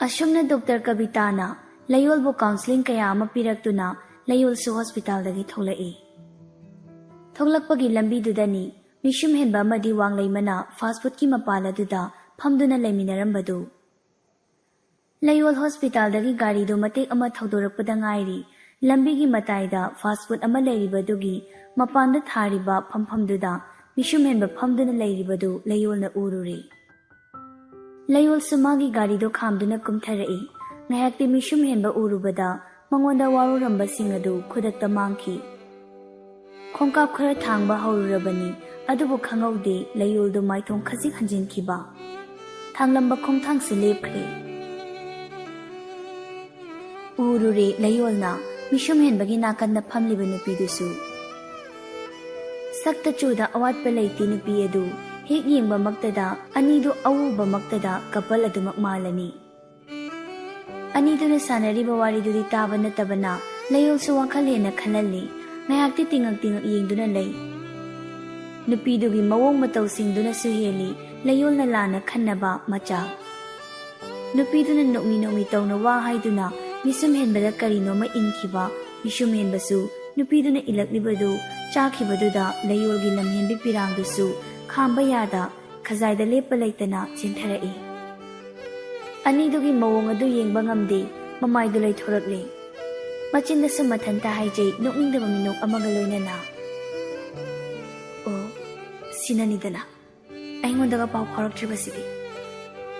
ꯑꯁꯨꯝꯅ doctor ꯀꯕꯤꯇꯥꯅ ꯂꯩꯌꯣꯜꯕꯨ counselling ꯀꯌꯥ ꯑꯃ ꯄꯤꯔꯛꯇꯨꯅ ꯂꯩꯌꯣꯜꯁꯨ hospitalꯗꯒꯤ ꯊꯣꯛꯂꯛꯏ꯫ ꯊꯣꯛꯂꯛꯄꯒꯤ ꯂꯝꯕꯤꯗꯨꯗꯅꯤ ꯃꯤꯁꯨꯝ ꯍꯦꯟꯕ ꯑꯃꯗꯤ ꯋꯥꯡꯂꯩꯃꯅ fast foodꯀꯤ ꯃꯄꯥꯜ ꯑꯗꯨꯗ ꯐꯝꯗꯨꯅ ꯂꯩꯃꯤꯟꯅꯔꯝꯕꯗꯨ꯫ ꯂꯩꯌꯣꯜ hospitalꯗꯒꯤ ꯒꯥꯔꯤꯗꯨ ꯃꯇꯦꯛ ꯑꯃ ꯊꯧꯗꯣꯔꯛꯄꯗ ꯉꯥꯏꯔꯤ, ꯂꯝꯕꯤꯒꯤ ꯃꯇꯥꯏꯗ fast food ꯑꯃ ꯂꯩꯔꯤꯕꯗꯨꯒꯤ ꯃꯄꯥꯟꯗ ꯊꯥꯔꯤꯕ ꯐꯝꯐꯝꯗꯨꯗ ꯃꯤꯁꯨꯝ ꯍꯦꯟꯕ ꯐꯝꯗꯨꯅ ꯂꯩꯔꯤꯕꯗꯨ ꯂꯩꯌꯣꯜꯅ ꯎꯔꯨꯔꯦ꯫ ꯂꯩꯌꯣꯜꯁꯨ ꯃꯥꯒꯤ ꯒꯥꯔꯤꯗꯨ ꯈꯥꯝꯗꯨꯅ ꯀꯨꯝꯊꯔꯛꯏ꯫ ꯉꯥꯏꯍꯥꯛꯇꯤ ꯃꯤꯁꯨꯝ ꯍꯦꯟꯕ ꯎꯔꯨꯕꯗ ꯃꯉꯣꯟꯗ ꯋꯥꯔꯧꯔꯝꯕꯁꯤꯡ ꯑꯗꯨ ꯈꯨꯗꯛꯇ ꯃꯥꯡꯈꯤ꯫ ꯈꯣꯡꯀꯥꯞ ꯈꯔ ꯊꯥꯡꯕ ꯍꯧꯔꯨꯔꯕꯅꯤ, ꯑꯗꯨꯕꯨ ꯈꯪꯍꯧꯗꯦ ꯂꯩꯌꯣꯜꯗꯨ ꯃꯥꯏꯊꯣꯡ ꯈꯖꯤꯛ ꯍꯟꯖꯤꯟꯈꯤꯕ꯫ ꯊꯥꯡꯂꯝꯕ ꯈꯣꯡꯊꯥꯡꯁꯨ ꯂꯦꯞꯈ꯭ꯔꯦ꯫ ꯎꯔꯨꯔꯦ ꯂꯩꯌꯣꯜꯅ ꯃꯤꯁꯨꯝ ꯍꯦꯟꯕꯒꯤ ꯅꯥꯀꯟꯗ ꯐꯝꯂꯤꯕ ꯅꯨꯄꯤꯗꯨꯁꯨ꯫ ꯁꯛꯇ ꯆꯨꯗ ꯑꯋꯥꯠꯄ ꯂꯩꯇꯦ ꯅꯨꯄꯤ ꯑꯗꯨ꯫ ꯍꯦꯛ ꯌꯦꯡꯕꯃꯛꯇꯗ ꯑꯅꯤꯗꯨ ꯑꯎꯕꯃꯛꯇꯗ couple ꯑꯗꯨꯃꯛ ꯃꯥꯜꯂꯅꯤ꯫ ꯑꯅꯤꯗꯨꯅ ꯁꯥꯟꯅꯔꯤꯕ ꯋꯥꯔꯤꯗꯨꯗꯤ ꯇꯥꯕ ꯅꯠꯇꯕꯅ ꯂꯩꯌꯣꯜꯁꯨ ꯋꯥꯈꯜ ꯍꯦꯟꯅ ꯈꯜꯍꯜꯂꯤ꯫ ꯉꯥꯏꯍꯥꯛꯇꯤ ꯇꯤꯡꯉꯛ ꯇꯤꯡꯉꯛ ꯌꯦꯡꯗꯨꯅ ꯂꯩ꯫ ꯅꯨꯄꯤꯗꯨꯒꯤ ꯃꯑꯣꯡ ꯃꯇꯧꯁꯤꯡꯗꯨꯅꯁꯨ ꯍꯦꯜꯂꯤ ꯂꯩꯌꯣꯜꯅ ꯂꯥꯟꯅ ꯈꯟꯅꯕ ꯃꯆꯥꯛ꯫ ꯅꯨꯄꯤꯗꯨꯅ ꯅꯣꯛꯃꯤ ꯅꯣꯛꯃꯤ ꯇꯧꯅ ꯋꯥ ꯍꯥꯏꯗꯨꯅ ꯃꯤꯁꯨꯝ ꯍꯦꯟꯕꯗ ꯀꯔꯤꯅꯣꯃ ꯏꯟꯈꯤꯕ꯫ ꯃꯤꯁꯨꯝ ꯍꯦꯟꯕꯁꯨ ꯅꯨꯄꯤꯗꯨꯅ ꯏꯜꯂꯛꯂꯤꯕꯗꯨ ꯆꯥꯈꯤꯕꯗꯨꯗ ꯂꯩꯌꯣꯜꯒꯤ ꯂꯝꯍꯦꯟꯕꯤ ꯄꯤꯔꯥꯡꯗꯨꯁꯨ ꯈꯥꯝꯕ ꯌꯥꯗ ꯈꯖꯥꯏꯗ ꯂꯦꯞꯄ ꯂꯩꯇꯅ ꯆꯦꯟꯊꯔꯛꯏ꯫ ꯑꯅꯤꯗꯨꯒꯤ ꯃꯑꯣꯡ ꯑꯗꯨ ꯌꯦꯡꯕ ꯉꯝꯗꯦ, ꯃꯃꯥꯏꯗꯨ ꯂꯩꯊꯣꯔꯛꯂꯦ꯫ ꯃꯆꯤꯟꯗꯁꯨ ꯃꯊꯟꯇ ꯍꯥꯏꯖꯩ ꯅꯣꯛꯅꯤꯡꯗꯕ ꯃꯤꯅꯣꯛ ꯑꯃꯒ ꯂꯣꯏꯅꯅ꯫ ꯑꯣ, ꯁꯤꯅꯅꯤꯗꯅ꯫ ꯑꯩꯉꯣꯟꯗꯒ ꯄꯥꯎ ꯐꯥꯎꯔꯛꯇ꯭ꯔꯤꯕꯁꯤꯗꯤ꯫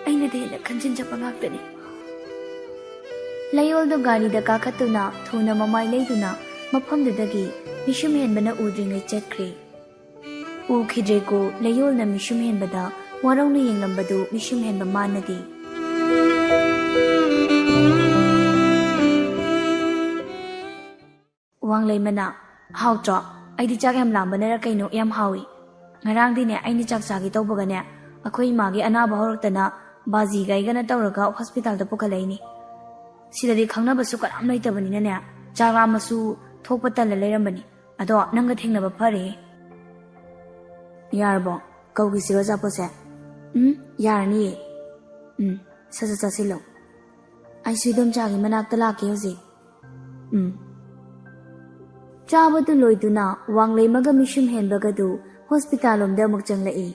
ꯑꯩꯅꯗꯤ ꯍꯦꯟꯅ ꯈꯟꯖꯤꯟꯖꯕ ꯉꯥꯛꯇꯅꯤ꯫ ꯂꯩꯌꯣꯜꯗꯣ ꯒꯥꯔꯤꯗ ꯀꯥꯈꯠꯇꯨꯅ ꯊꯨꯅ ꯃꯃꯥꯏ ꯂꯩꯗꯨꯅ ꯃꯐꯝꯗꯨꯗꯒꯤ ꯃꯤꯁꯨꯝ ꯍꯦꯟꯕꯅ ꯎꯗ꯭ꯔꯤꯉꯩ ꯆꯠꯈ꯭ꯔꯦ꯫ ꯎꯈꯤꯗ꯭ꯔꯦꯀꯣ ꯂꯩꯌꯣꯜꯅ ꯃꯤꯁꯨꯝ ꯍꯦꯟꯕꯗ ꯋꯥꯔꯧꯅ ꯌꯦꯡꯂꯝꯕꯗꯨ ꯃꯤꯁꯨꯝ ꯍꯦꯟꯕ ꯃꯥꯅꯗꯤ꯫ ꯋꯥꯡꯂꯩꯃꯅ, "ꯍꯥꯎꯇ꯭ꯔꯣ? ꯑꯩꯗꯤ ꯆꯥꯛ ꯌꯥꯝ ꯂꯥꯝꯕꯅꯔ ꯀꯩꯅꯣ ꯌꯥꯝ ꯍꯥꯎꯏ꯫ ꯉꯔꯥꯡꯗꯤꯅꯦ ꯑꯩꯅ ꯆꯥꯛ ꯆꯥꯒꯦ ꯇꯧꯕꯒꯅꯦ ꯑꯩꯈꯣꯏ ꯏꯃꯥꯒꯤ ꯑꯅꯥꯕ ꯍꯧꯔꯛꯇꯅ ꯕꯥꯖꯤꯒ ꯑꯩꯒꯅ ꯇꯧꯔꯒ ꯍꯣꯁꯄꯤꯇꯥꯜꯗ ꯄꯨꯈꯠꯂꯛꯏꯅꯤ꯫ ꯁꯤꯗꯗꯤ ꯈꯪꯅꯕꯁꯨ ꯀꯅꯥꯝ ꯂꯩꯇꯕꯅꯤꯅꯅꯦ ꯆꯥꯛ ꯂꯥꯝꯃꯁꯨ ꯊꯣꯛꯄ ꯇꯜꯂ ꯂꯩꯔꯝꯕꯅꯤ꯫ ꯑꯗꯣ ꯅꯪꯒ ꯊꯦꯡꯅꯕ ꯐꯔꯦ꯫ ꯌꯥꯔꯕꯣ? ꯀꯧꯈꯤꯁꯤꯔꯣ ꯑꯆꯥꯄꯣꯠꯁꯦ?" "ꯎꯝ, ꯌꯥꯔꯅꯤꯌꯦ꯫ ꯎꯝ, ꯁꯠ ꯁꯠ ꯆꯥꯁꯤꯜꯂꯣ꯫ ꯑꯩꯁꯨ ꯏꯗꯣꯝꯆꯥꯒꯤ ꯃꯅꯥꯛꯇ ꯂꯥꯛꯀꯦ ꯍꯧꯖꯤꯛ꯫ ꯎꯝ꯫" ꯆꯥꯕꯗꯨ ꯂꯣꯏꯗꯨꯅ ꯋꯥꯡꯂꯩꯃꯒ ꯃꯤꯁꯨꯝ ꯍꯦꯟꯕꯒꯗꯨ ꯍꯣꯁꯄꯤꯇꯥꯜ ꯂꯣꯝꯗ ꯑꯃꯨꯛ ꯆꯪꯂꯛꯏ꯫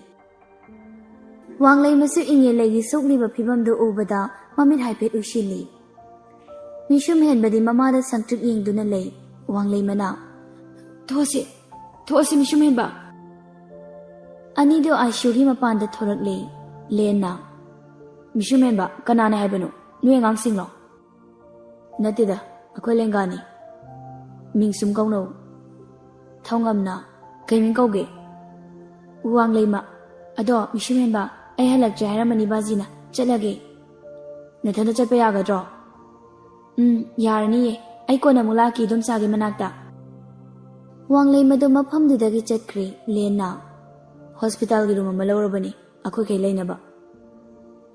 ꯋꯥꯡꯂꯩꯃꯁꯨ ꯏꯉꯦꯜ ꯂꯩꯒꯤ ꯁꯣꯛꯂꯤꯕ ꯐꯤꯕꯝꯗꯨ ꯎꯕꯗ ꯃꯃꯤꯠ ꯍꯥꯏꯐꯦꯠ ꯎꯏꯁꯤꯜꯂꯤ꯫ ꯃꯤꯁꯨꯝ ꯍꯦꯟꯕꯗꯤ ꯃꯃꯥꯗ ꯁꯪꯇ꯭ꯔꯤꯛ ꯌꯦꯡꯗꯨꯅ ꯂꯩ꯫ ꯋꯥꯡꯂꯩꯃꯅ, "ꯊꯣꯛꯑꯁꯤ, ꯊꯣꯛꯑꯁꯤ ꯃꯤꯁꯨꯝ ꯍꯦꯟꯕ!" ꯑꯅꯤꯗꯨ ꯑꯥꯏꯁꯤꯌꯨꯒꯤ ꯃꯄꯥꯟꯗ ꯊꯣꯔꯛꯂꯦ꯫ ꯂꯦꯟꯅ, "ꯃꯤꯁꯨꯝ ꯍꯦꯟꯕ, ꯀꯅꯥꯅ ꯍꯥꯏꯕꯅꯣ? ꯅꯣꯏ ꯑꯉꯥꯡꯁꯤꯡꯂꯣ?" "ꯅꯠꯇꯦꯗ, ꯑꯩꯈꯣꯏ ꯂꯦꯡꯒꯥꯅꯤ꯫ ꯃꯤꯡ ꯁꯨꯝ ꯀꯧꯅꯧ꯫" ꯊꯧꯉꯝꯅ, "ꯀꯩ ꯃꯤꯡ ꯀꯧꯒꯦ?" "ꯋꯥꯡꯂꯩꯃ꯫ ꯑꯗꯣ ꯃꯤꯁꯨꯝ ꯍꯦꯟꯕ, ꯑꯩ ꯍꯜꯂꯛꯇ꯭ꯔꯦ ꯍꯥꯏꯔꯝꯃꯅꯤ ꯕꯥꯖꯤꯅ꯫ ꯆꯠꯂꯒꯦ꯫ ꯅꯊꯟꯇ ꯆꯠꯄ ꯌꯥꯒꯗ꯭ꯔꯣ?" "ꯎꯝ, ꯌꯥꯔꯅꯤꯌꯦ꯫ ꯑꯩ ꯀꯣꯟꯅ ꯑꯃꯨꯛ ꯂꯥꯛꯀꯦ ꯏꯗꯣꯝꯆꯥꯒꯤ ꯃꯅꯥꯛꯇ꯫" ꯋꯥꯡꯂꯩꯃꯗꯣ ꯃꯐꯝꯗꯨꯗꯒꯤ ꯆꯠꯈ꯭ꯔꯦ꯫ ꯂꯦꯟꯅ, "ꯍꯣꯁꯄꯤꯇꯥꯜꯒꯤ ꯔꯨꯝ ꯑꯃ ꯂꯧꯔꯕꯅꯤ ꯑꯩꯈꯣꯏꯈꯩ ꯂꯩꯅꯕ꯫"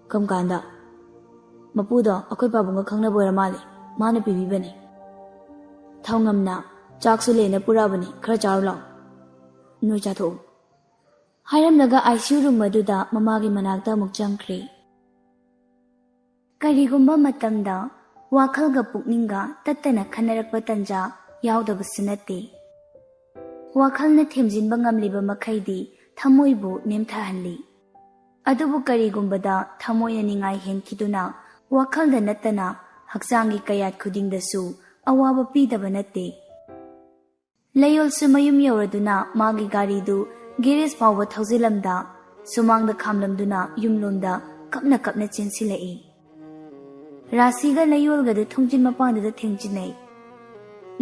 "ꯀꯔꯝ ꯀꯥꯟꯗ?" "ꯃꯄꯨꯗꯣ ꯑꯩꯈꯣꯏ ꯄꯥꯕꯨꯡꯒ ꯈꯪꯅꯕ ꯑꯣꯏꯔ ꯃꯥꯜꯂꯦ, ꯃꯥꯅ ꯄꯤꯕꯤꯕꯅꯤ꯫" ꯊꯧꯉꯝꯅ, "ꯆꯥꯛꯁꯨ ꯂꯦꯟꯅ ꯄꯨꯔꯛꯑꯕꯅꯤ, ꯈꯔ ꯆꯥꯔꯨ ꯂꯥꯛꯑꯣ꯫ ꯅꯣꯏ ꯆꯥꯊꯣꯛꯎ꯫" ꯍꯥꯏꯔꯝꯂꯒ ꯑꯥꯏꯁꯤꯌꯨ ꯔꯨꯝ ꯑꯗꯨꯗ ꯃꯃꯥꯒꯤ ꯃꯅꯥꯛꯇ ꯑꯃꯨꯛ ꯆꯪꯈ꯭ꯔꯦ꯫ ꯀꯔꯤꯒꯨꯝꯕ ꯃꯇꯝꯗ ꯋꯥꯈꯜꯒ ꯄꯨꯛꯅꯤꯡꯒ ꯇꯠꯇꯅ ꯈꯟꯅꯔꯛꯄ ꯇꯟꯖꯥ ꯌꯥꯎꯗꯕꯁꯨ ꯅꯠꯇꯦ꯫ ꯋꯥꯈꯜꯅ ꯊꯦꯝꯖꯤꯟꯕ ꯉꯝꯂꯤꯕ ꯃꯈꯩꯗꯤ ꯊꯃꯣꯏꯕꯨ ꯅꯦꯝꯊꯍꯜꯂꯤ꯫ ꯑꯗꯨꯕꯨ ꯀꯔꯤꯒꯨꯝꯕꯗ ꯊꯃꯣꯏꯅ ꯅꯤꯡꯉꯥꯏ ꯍꯦꯟꯈꯤꯗꯨꯅ ꯋꯥꯈꯜꯗ ꯅꯠꯇꯅ ꯍꯛꯆꯥꯡꯒꯤ ꯀꯌꯥꯠ ꯈꯨꯗꯤꯡꯗꯁꯨ ꯑꯋꯥꯕ ꯄꯤꯗꯕ ꯅꯠꯇꯦ꯫ ꯂꯩꯌꯣꯜꯁꯨ ꯃꯌꯨꯝ ꯌꯧꯔꯗꯨꯅ ꯃꯥꯒꯤ ꯒꯥꯔꯤꯗꯨ ꯒꯦꯔꯦꯖ ꯐꯥꯎꯕ ꯊꯧꯖꯤꯜꯂꯝꯗ ꯁꯨꯃꯥꯡꯗ ꯈꯥꯝꯂꯝꯗꯨꯅ ꯌꯨꯝꯂꯣꯝꯗ ꯀꯞꯅ ꯀꯞꯅ ꯆꯦꯟꯁꯤꯜꯂꯛꯏ꯫ ꯔꯥꯁꯤꯒ ꯂꯩꯌꯣꯜꯒꯗꯨ ꯊꯣꯡꯖꯤꯟ ꯃꯄꯥꯟꯗꯨꯗ ꯊꯦꯡꯖꯤꯟꯅꯩ꯫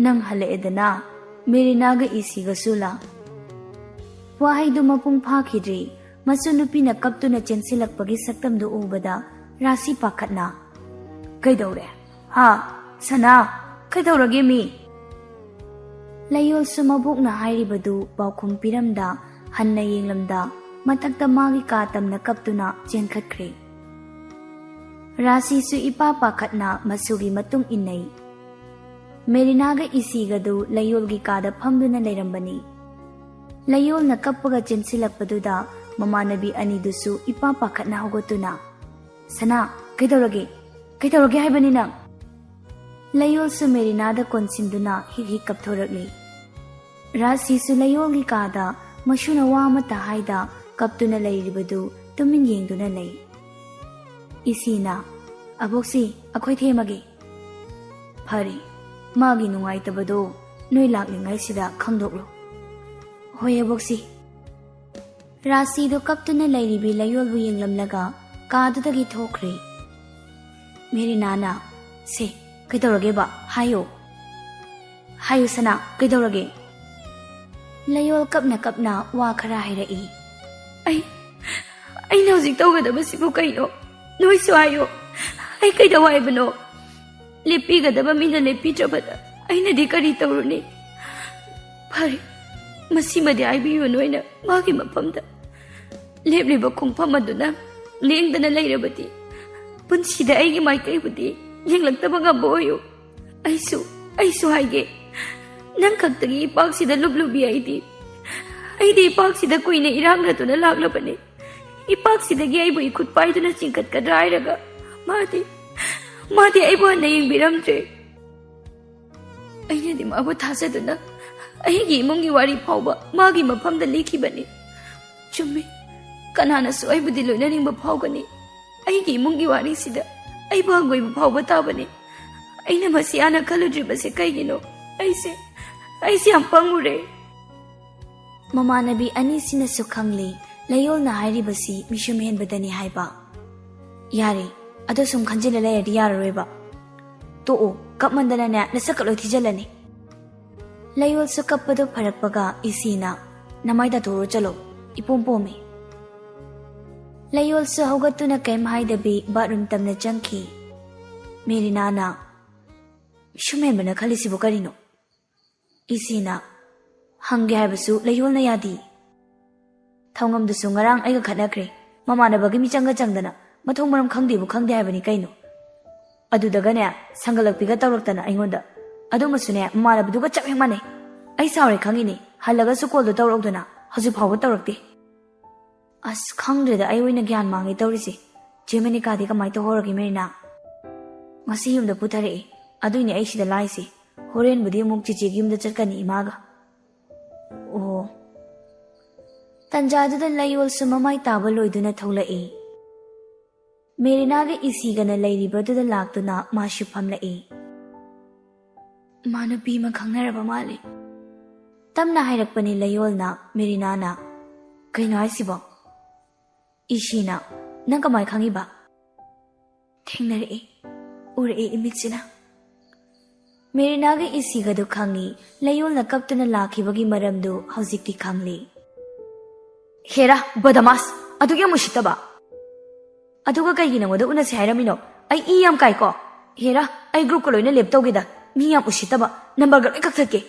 "ꯅꯪ ꯍꯜꯂꯛꯑꯦꯗꯅ, ꯃꯦꯔꯤꯅꯥꯒ ꯏꯁꯤꯒꯁꯨ ꯂꯥ?" ꯋꯥꯍꯩꯗꯨ ꯃꯄꯨꯡ ꯐꯥꯈꯤꯗ꯭ꯔꯤ, ꯃꯆꯨ ꯅꯨꯄꯤꯅ ꯀꯞꯇꯨꯅ ꯆꯦꯟꯁꯤꯜꯂꯛꯄꯒꯤ ꯁꯛꯇꯝꯗꯨ ꯎꯕꯗ ꯔꯥꯁꯤ ꯄꯥꯈꯠꯅ, "ꯀꯩꯗꯧꯔꯦ? ꯍꯥ? ꯁꯅꯥ, ꯀꯩꯗꯧꯔꯒꯦ ꯃꯤ?" ꯂꯩꯌꯣꯜꯁꯨ ꯃꯕꯣꯛꯅ ꯍꯥꯏꯔꯤꯕꯗꯨ ꯄꯥꯎꯈꯨꯝ ꯄꯤꯔꯝꯗ, ꯍꯟꯅ ꯌꯦꯡꯂꯝꯗ, ꯃꯊꯛꯇ ꯃꯥꯒꯤ ꯀꯥ ꯇꯝꯅ ꯀꯞꯇꯨꯅ ꯆꯦꯟꯈꯠꯈ꯭ꯔꯦ꯫ ꯔꯥꯁꯤꯁꯨ ꯏꯄꯥ ꯄꯥꯈꯠꯅ ꯃꯆꯨꯒꯤ ꯃꯇꯨꯡ ꯏꯟꯅꯩ꯫ ꯃꯦꯔꯤꯅꯥꯒ ꯏꯁꯤꯒꯗꯨ ꯂꯩꯌꯣꯜꯒꯤ ꯀꯥꯗ ꯐꯝꯗꯨꯅ ꯂꯩꯔꯝꯕꯅꯤ꯫ ꯂꯩꯌꯣꯜꯅ ꯀꯞꯄꯒ ꯆꯦꯟꯁꯤꯜꯂꯛꯄꯗꯨꯗ ꯃꯃꯥꯟꯅꯕꯤ ꯑꯅꯤꯗꯨꯁꯨ ꯏꯄꯥ ꯄꯥꯈꯠꯅ ꯍꯧꯒꯠꯇꯨꯅ, "ꯁꯅꯥ, ꯀꯩꯗꯧꯔꯒꯦ? ꯀꯩꯗꯧꯔꯒꯦ ꯍꯥꯏꯕꯅꯤ ꯅꯪ?" ꯂꯩꯌꯣꯜꯁꯨ ꯃꯦꯔꯤꯅꯥꯗ ꯀꯣꯟꯁꯤꯟꯗꯨꯅ ꯍꯤꯛ ꯍꯤꯛ ꯀꯞꯊꯣꯔꯛꯂꯤ꯫ ꯔꯥꯁꯤꯁꯨ ꯂꯩꯌꯣꯜꯒꯤ ꯀꯥꯗ ꯃꯁꯨꯅ ꯋꯥ ꯑꯃꯠꯇ ꯍꯥꯏꯗ ꯀꯞꯇꯨꯅ ꯂꯩꯔꯤꯕꯗꯨ ꯇꯨꯃꯤꯟ ꯌꯦꯡꯗꯨꯅ ꯂꯩ꯫ ꯏꯁꯤꯅ, "ꯑꯕꯣꯛꯁꯤ, ꯑꯩꯈꯣꯏ ꯊꯦꯝꯃꯒꯦ꯫" "ꯐꯔꯦ, ꯃꯥꯒꯤ ꯅꯨꯡꯉꯥꯏꯇꯕꯗꯣ ꯅꯣꯏ ꯂꯥꯛꯂꯤꯉꯩꯁꯤꯗ ꯈꯪꯗꯣꯛꯂꯣ꯫" "ꯍꯣꯏ ꯑꯕꯣꯛꯁꯤ꯫" ꯔꯥꯁꯤꯗꯨ ꯀꯞꯇꯨꯅ ꯂꯩꯔꯤꯕꯤ ꯂꯩꯌꯣꯜꯕꯨ ꯌꯦꯡꯂꯝꯂꯒ ꯀꯥꯗꯨꯗꯒꯤ ꯊꯣꯛꯈ꯭ꯔꯦ꯫ ꯃꯦꯔꯤꯅꯥꯅ, "ꯁꯦ, ꯀꯩꯗꯧꯔꯒꯦꯕ? ꯍꯥꯏꯌꯣ꯫ ꯍꯥꯏꯌꯨ ꯁꯅꯥ, ꯀꯩꯗꯧꯔꯒꯦ?" ꯂꯩꯌꯣꯜ ꯀꯞꯅ ꯀꯞꯅ ꯋꯥ ꯈꯔ ꯍꯥꯏꯔꯛꯏ꯫ "ꯑꯩ, ꯑꯩꯅ ꯍꯧꯖꯤꯛ ꯇꯧꯒꯗꯕꯁꯤꯕꯨ ꯀꯩꯅꯣ? ꯅꯣꯏꯁꯨ ꯍꯥꯏꯌꯣ꯫ ꯑꯩ ꯀꯩꯗꯧ ꯍꯥꯏꯕꯅꯣ? ꯂꯦꯞꯄꯤꯒꯗꯕ ꯃꯤꯅ ꯂꯦꯞꯄꯤꯗ꯭ꯔꯕꯗ ꯑꯩꯅꯗꯤ ꯀꯔꯤ ꯇꯧꯔꯨꯅꯤ? ꯐꯔꯦ, ꯃꯁꯤꯃꯗꯤ ꯍꯥꯏꯕꯤꯌꯨ ꯅꯣꯏꯅ ꯃꯥꯒꯤ ꯃꯐꯝꯗ꯫ ꯂꯦꯞꯂꯤꯕ ꯈꯣꯡꯐꯝ ꯑꯗꯨꯅ ꯂꯦꯡꯗꯅ ꯂꯩꯔꯕꯗꯤ ꯄꯨꯟꯁꯤꯗ ꯑꯩꯒꯤ ꯃꯥꯏꯀꯩꯕꯨꯗꯤ ꯌꯦꯡꯂꯛꯇꯕ ꯉꯝꯕ ꯑꯣꯏꯌꯨ꯫ ꯑꯩꯁꯨ, ꯑꯩꯁꯨ ꯍꯥꯏꯒꯦ, ꯅꯪ ꯈꯛꯇꯒꯤ ꯏꯄꯥꯛꯁꯤꯗ ꯂꯨꯞꯂꯨꯕꯤ ꯑꯩꯗꯤ꯫ ꯑꯩꯗꯤ ꯏꯄꯥꯛꯁꯤꯗ ꯀꯨꯏꯅ ꯏꯔꯥꯡꯅꯗꯨꯅ ꯂꯥꯛꯂꯕꯅꯤ꯫ ꯏꯄꯥꯛꯁꯤꯗꯒꯤ ꯑꯩꯕꯨ ꯏꯈꯨꯠ ꯄꯥꯏꯗꯨꯅ ꯆꯤꯡꯈꯠꯀꯗ꯭ꯔꯥ ꯍꯥꯏꯔꯒ ꯃꯥꯗꯤ, ꯃꯥꯗꯤ ꯑꯩꯕꯨ ꯍꯟꯅ ꯌꯦꯡꯕꯤꯔꯝꯗ꯭ꯔꯦ꯫ ꯑꯩꯅꯗꯤ ꯃꯥꯕꯨ ꯊꯥꯖꯗꯨꯅ ꯑꯩꯒꯤ ꯏꯃꯨꯡꯒꯤ ꯋꯥꯔꯤ ꯐꯥꯎꯕ ꯃꯥꯒꯤ ꯃꯐꯝꯗ ꯂꯤꯈꯤꯕꯅꯤ꯫ ꯆꯨꯝꯃꯤ, ꯀꯅꯥꯅꯁꯨ ꯑꯩꯕꯨꯗꯤ ꯂꯣꯏꯅꯅꯤꯡꯕ ꯐꯥꯎꯒꯅꯤ꯫ ꯑꯩꯒꯤ ꯏꯃꯨꯡꯒꯤ ꯋꯥꯔꯤꯁꯤꯗ ꯑꯩꯕꯨ ꯍꯪꯒꯣꯏꯕ ꯐꯥꯎꯕ ꯇꯥꯕꯅꯤ꯫ ꯑꯩꯅ ꯃꯁꯤ ꯍꯥꯟꯅ ꯈꯜꯂꯨꯗ꯭ꯔꯤꯕꯁꯦ ꯀꯩꯒꯤꯅꯣ? ꯑꯩꯁꯦ, ꯑꯩꯁꯦ ꯌꯥꯝ ꯄꯪꯉꯨꯔꯦ꯫" ꯃꯃꯥꯟꯅꯕꯤ ꯑꯅꯤꯁꯤꯅꯁꯨ ꯈꯪꯂꯤ, ꯂꯩꯌꯣꯜꯅ ꯍꯥꯏꯔꯤꯕꯁꯤ ꯃꯤꯁꯨꯝ ꯍꯦꯟꯕꯗꯅꯤ ꯍꯥꯏꯕ꯫ "ꯌꯥꯔꯦ, ꯑꯗꯣ ꯁꯨꯝ ꯈꯟꯖꯤꯜꯂ ꯂꯩꯔꯗꯤ ꯌꯥꯔꯔꯣꯏꯕ꯫ ꯇꯣꯛꯑꯣ, ꯀꯞꯃꯟꯗꯅꯅꯦ ꯅꯁꯛꯀ ꯂꯣꯏ ꯊꯤꯖꯤꯜꯂꯅꯤ꯫ ꯂꯩꯌꯣꯜꯁꯨ ꯀꯞꯄꯗꯣ ꯐꯔꯛꯄꯒ ꯏꯁꯤꯅ, "ꯅꯃꯥꯏ ꯇꯥꯊꯣꯛꯎꯔꯣ ꯆꯠꯂꯣ, ꯏꯄꯣꯝ ꯄꯣꯝꯃꯤ"꯫ ꯂꯩꯌꯣꯜꯁꯨ ꯍꯧꯒꯠꯇꯨꯅ ꯀꯩꯝ ꯍꯥꯏꯗꯕꯤ ꯕꯥꯠꯔꯨꯝ ꯇꯝꯅ ꯆꯪꯈꯤ꯫ ꯃꯦꯔꯤꯅꯥꯅ, "ꯁꯨꯝ ꯍꯦꯟꯕꯅ ꯈꯜꯂꯤꯁꯤꯕꯨ ꯀꯔꯤꯅꯣ?" ꯏꯁꯤꯅ, "ꯍꯪꯒꯦ ꯍꯥꯏꯕꯁꯨ ꯂꯩꯌꯣꯜꯅ ꯌꯥꯗꯦ꯫ ꯊꯧꯉꯝꯗꯨꯁꯨ ꯉꯔꯥꯡ ꯑꯩꯒ ꯈꯠꯅꯈ꯭ꯔꯦ꯫ ꯃꯃꯥꯟꯅꯕꯒꯤ ꯃꯤꯆꯪꯒ ꯆꯪꯗꯅ ꯃꯊꯣꯡ ꯃꯔꯝ ꯈꯪꯗꯦꯕꯨ ꯈꯪꯗꯦ ꯍꯥꯏꯕꯅꯤ ꯀꯩꯅꯣ꯫ ꯑꯗꯨꯗꯒꯅꯦ, ꯁꯪꯒꯠꯂꯛꯄꯤꯒ ꯇꯧꯔꯛꯇꯅ ꯑꯩꯉꯣꯟꯗ꯫ ꯑꯗꯨꯃꯁꯨꯅꯦ, ꯃꯃꯥꯟꯅꯕꯗꯨꯒ ꯆꯞ ꯍꯦꯛ ꯃꯥꯟꯅꯩ꯫ ꯑꯩ ꯁꯥꯎꯔꯦ ꯈꯪꯉꯤꯅꯦ, ꯍꯜꯂꯒꯁꯨ ꯀꯣꯜꯗꯣ ꯇꯧꯔꯛꯎꯗꯅ ꯍꯧꯖꯤꯛ ꯐꯥꯎꯕ ꯇꯧꯔꯛꯇꯦ꯫ ꯑꯁ, ꯈꯪꯗ꯭ꯔꯦꯗ, ꯑꯩ ꯑꯣꯏꯅ ꯒ꯭ꯌꯥꯟ ꯃꯥꯡꯉꯦ ꯇꯧꯔꯤꯁꯦ꯫ ꯆꯦ ꯃꯦꯅꯤꯀꯥꯗꯤ ꯀꯃꯥꯏꯅ ꯇꯧꯍꯧꯔꯒꯦ ꯃꯦꯔꯤꯅꯥ?" "ꯉꯁꯤ ꯌꯨꯝꯗ ꯄꯨꯊꯔꯛꯑꯦ, ꯑꯗꯨꯏꯅꯦ ꯑꯩ ꯁꯤꯗ ꯂꯥꯛꯏꯁꯦ꯫ ꯍꯣꯔꯦꯟꯕꯨꯗꯤ ꯑꯃꯨꯛ ꯆꯦꯆꯦꯒꯤ ꯌꯨꯝꯗ ꯆꯠꯀꯅꯤ ꯏꯃꯥꯒ"꯫ ꯑꯣ꯫ ꯇꯟꯖꯥꯗꯨꯗ ꯂꯩꯌꯣꯜꯁꯨ ꯃꯃꯥꯏ ꯇꯥꯕ ꯂꯣꯏꯗꯨꯅ ꯊꯣꯛꯂꯛꯏ꯫ ꯃꯦꯔꯤꯅꯥꯒ ꯏꯁꯤꯒꯅ ꯂꯩꯔꯤꯕꯗꯨꯗ ꯂꯥꯛꯇꯨꯅ ꯃꯥꯁꯨ ꯐꯝꯂꯛꯏ꯫ "ꯃꯥ ꯅꯨꯄꯤ ꯑꯃ ꯈꯪꯅꯔꯕ ꯃꯥꯜꯂꯤ"꯫ ꯇꯞꯅ ꯍꯥꯏꯔꯛꯄꯅꯤ ꯂꯩꯌꯣꯜꯅ꯫ ꯃꯦꯔꯤꯅꯥꯅ, "ꯀꯩꯅꯣ ꯍꯥꯏꯁꯤꯕꯣ?" ꯏꯁꯤꯅ, "ꯅꯪ ꯀꯃꯥꯏ ꯈꯪꯉꯤꯕ?" "ꯊꯦꯡꯅꯔꯛꯏ, ꯎꯔꯛꯏ ꯏꯃꯤꯠꯁꯤꯅ"꯫ ꯃꯦꯔꯤꯅꯥꯒ ꯏꯁꯤꯒꯗꯨ ꯈꯪꯉꯤ꯫ ꯂꯩꯌꯣꯜꯅ ꯀꯞꯇꯨꯅ ꯂꯥꯛꯈꯤꯕꯒꯤ ꯃꯔꯝꯗꯨ ꯍꯧꯖꯤꯛꯇꯤ ꯈꯪꯂꯤ꯫ "ꯍꯦꯔꯥ, ꯕꯗꯃꯥꯁ! ꯑꯗꯨꯛ ꯌꯥꯝ ꯎꯁꯤꯠꯇꯕ! ꯑꯗꯨꯒ ꯀꯩꯒꯤ ꯅꯉꯣꯟꯗ ꯎꯅꯁꯦ ꯍꯥꯏꯔꯝꯃꯤꯅꯣ? ꯑꯩ ꯏ ꯌꯥꯝ ꯀꯥꯏꯀꯣ꯫ ꯍꯦꯔꯥ, ꯑꯩ ꯒ꯭ꯔꯨꯞꯀ ꯂꯣꯏꯅ ꯂꯦꯞ ꯇꯧꯒꯦꯗ꯫ ꯃꯤ ꯌꯥꯝ ꯎꯁꯤꯠꯇꯕ꯫ ꯅꯝꯕꯔꯒ ꯂꯣꯏ ꯀꯛꯊꯠꯀꯦ"꯫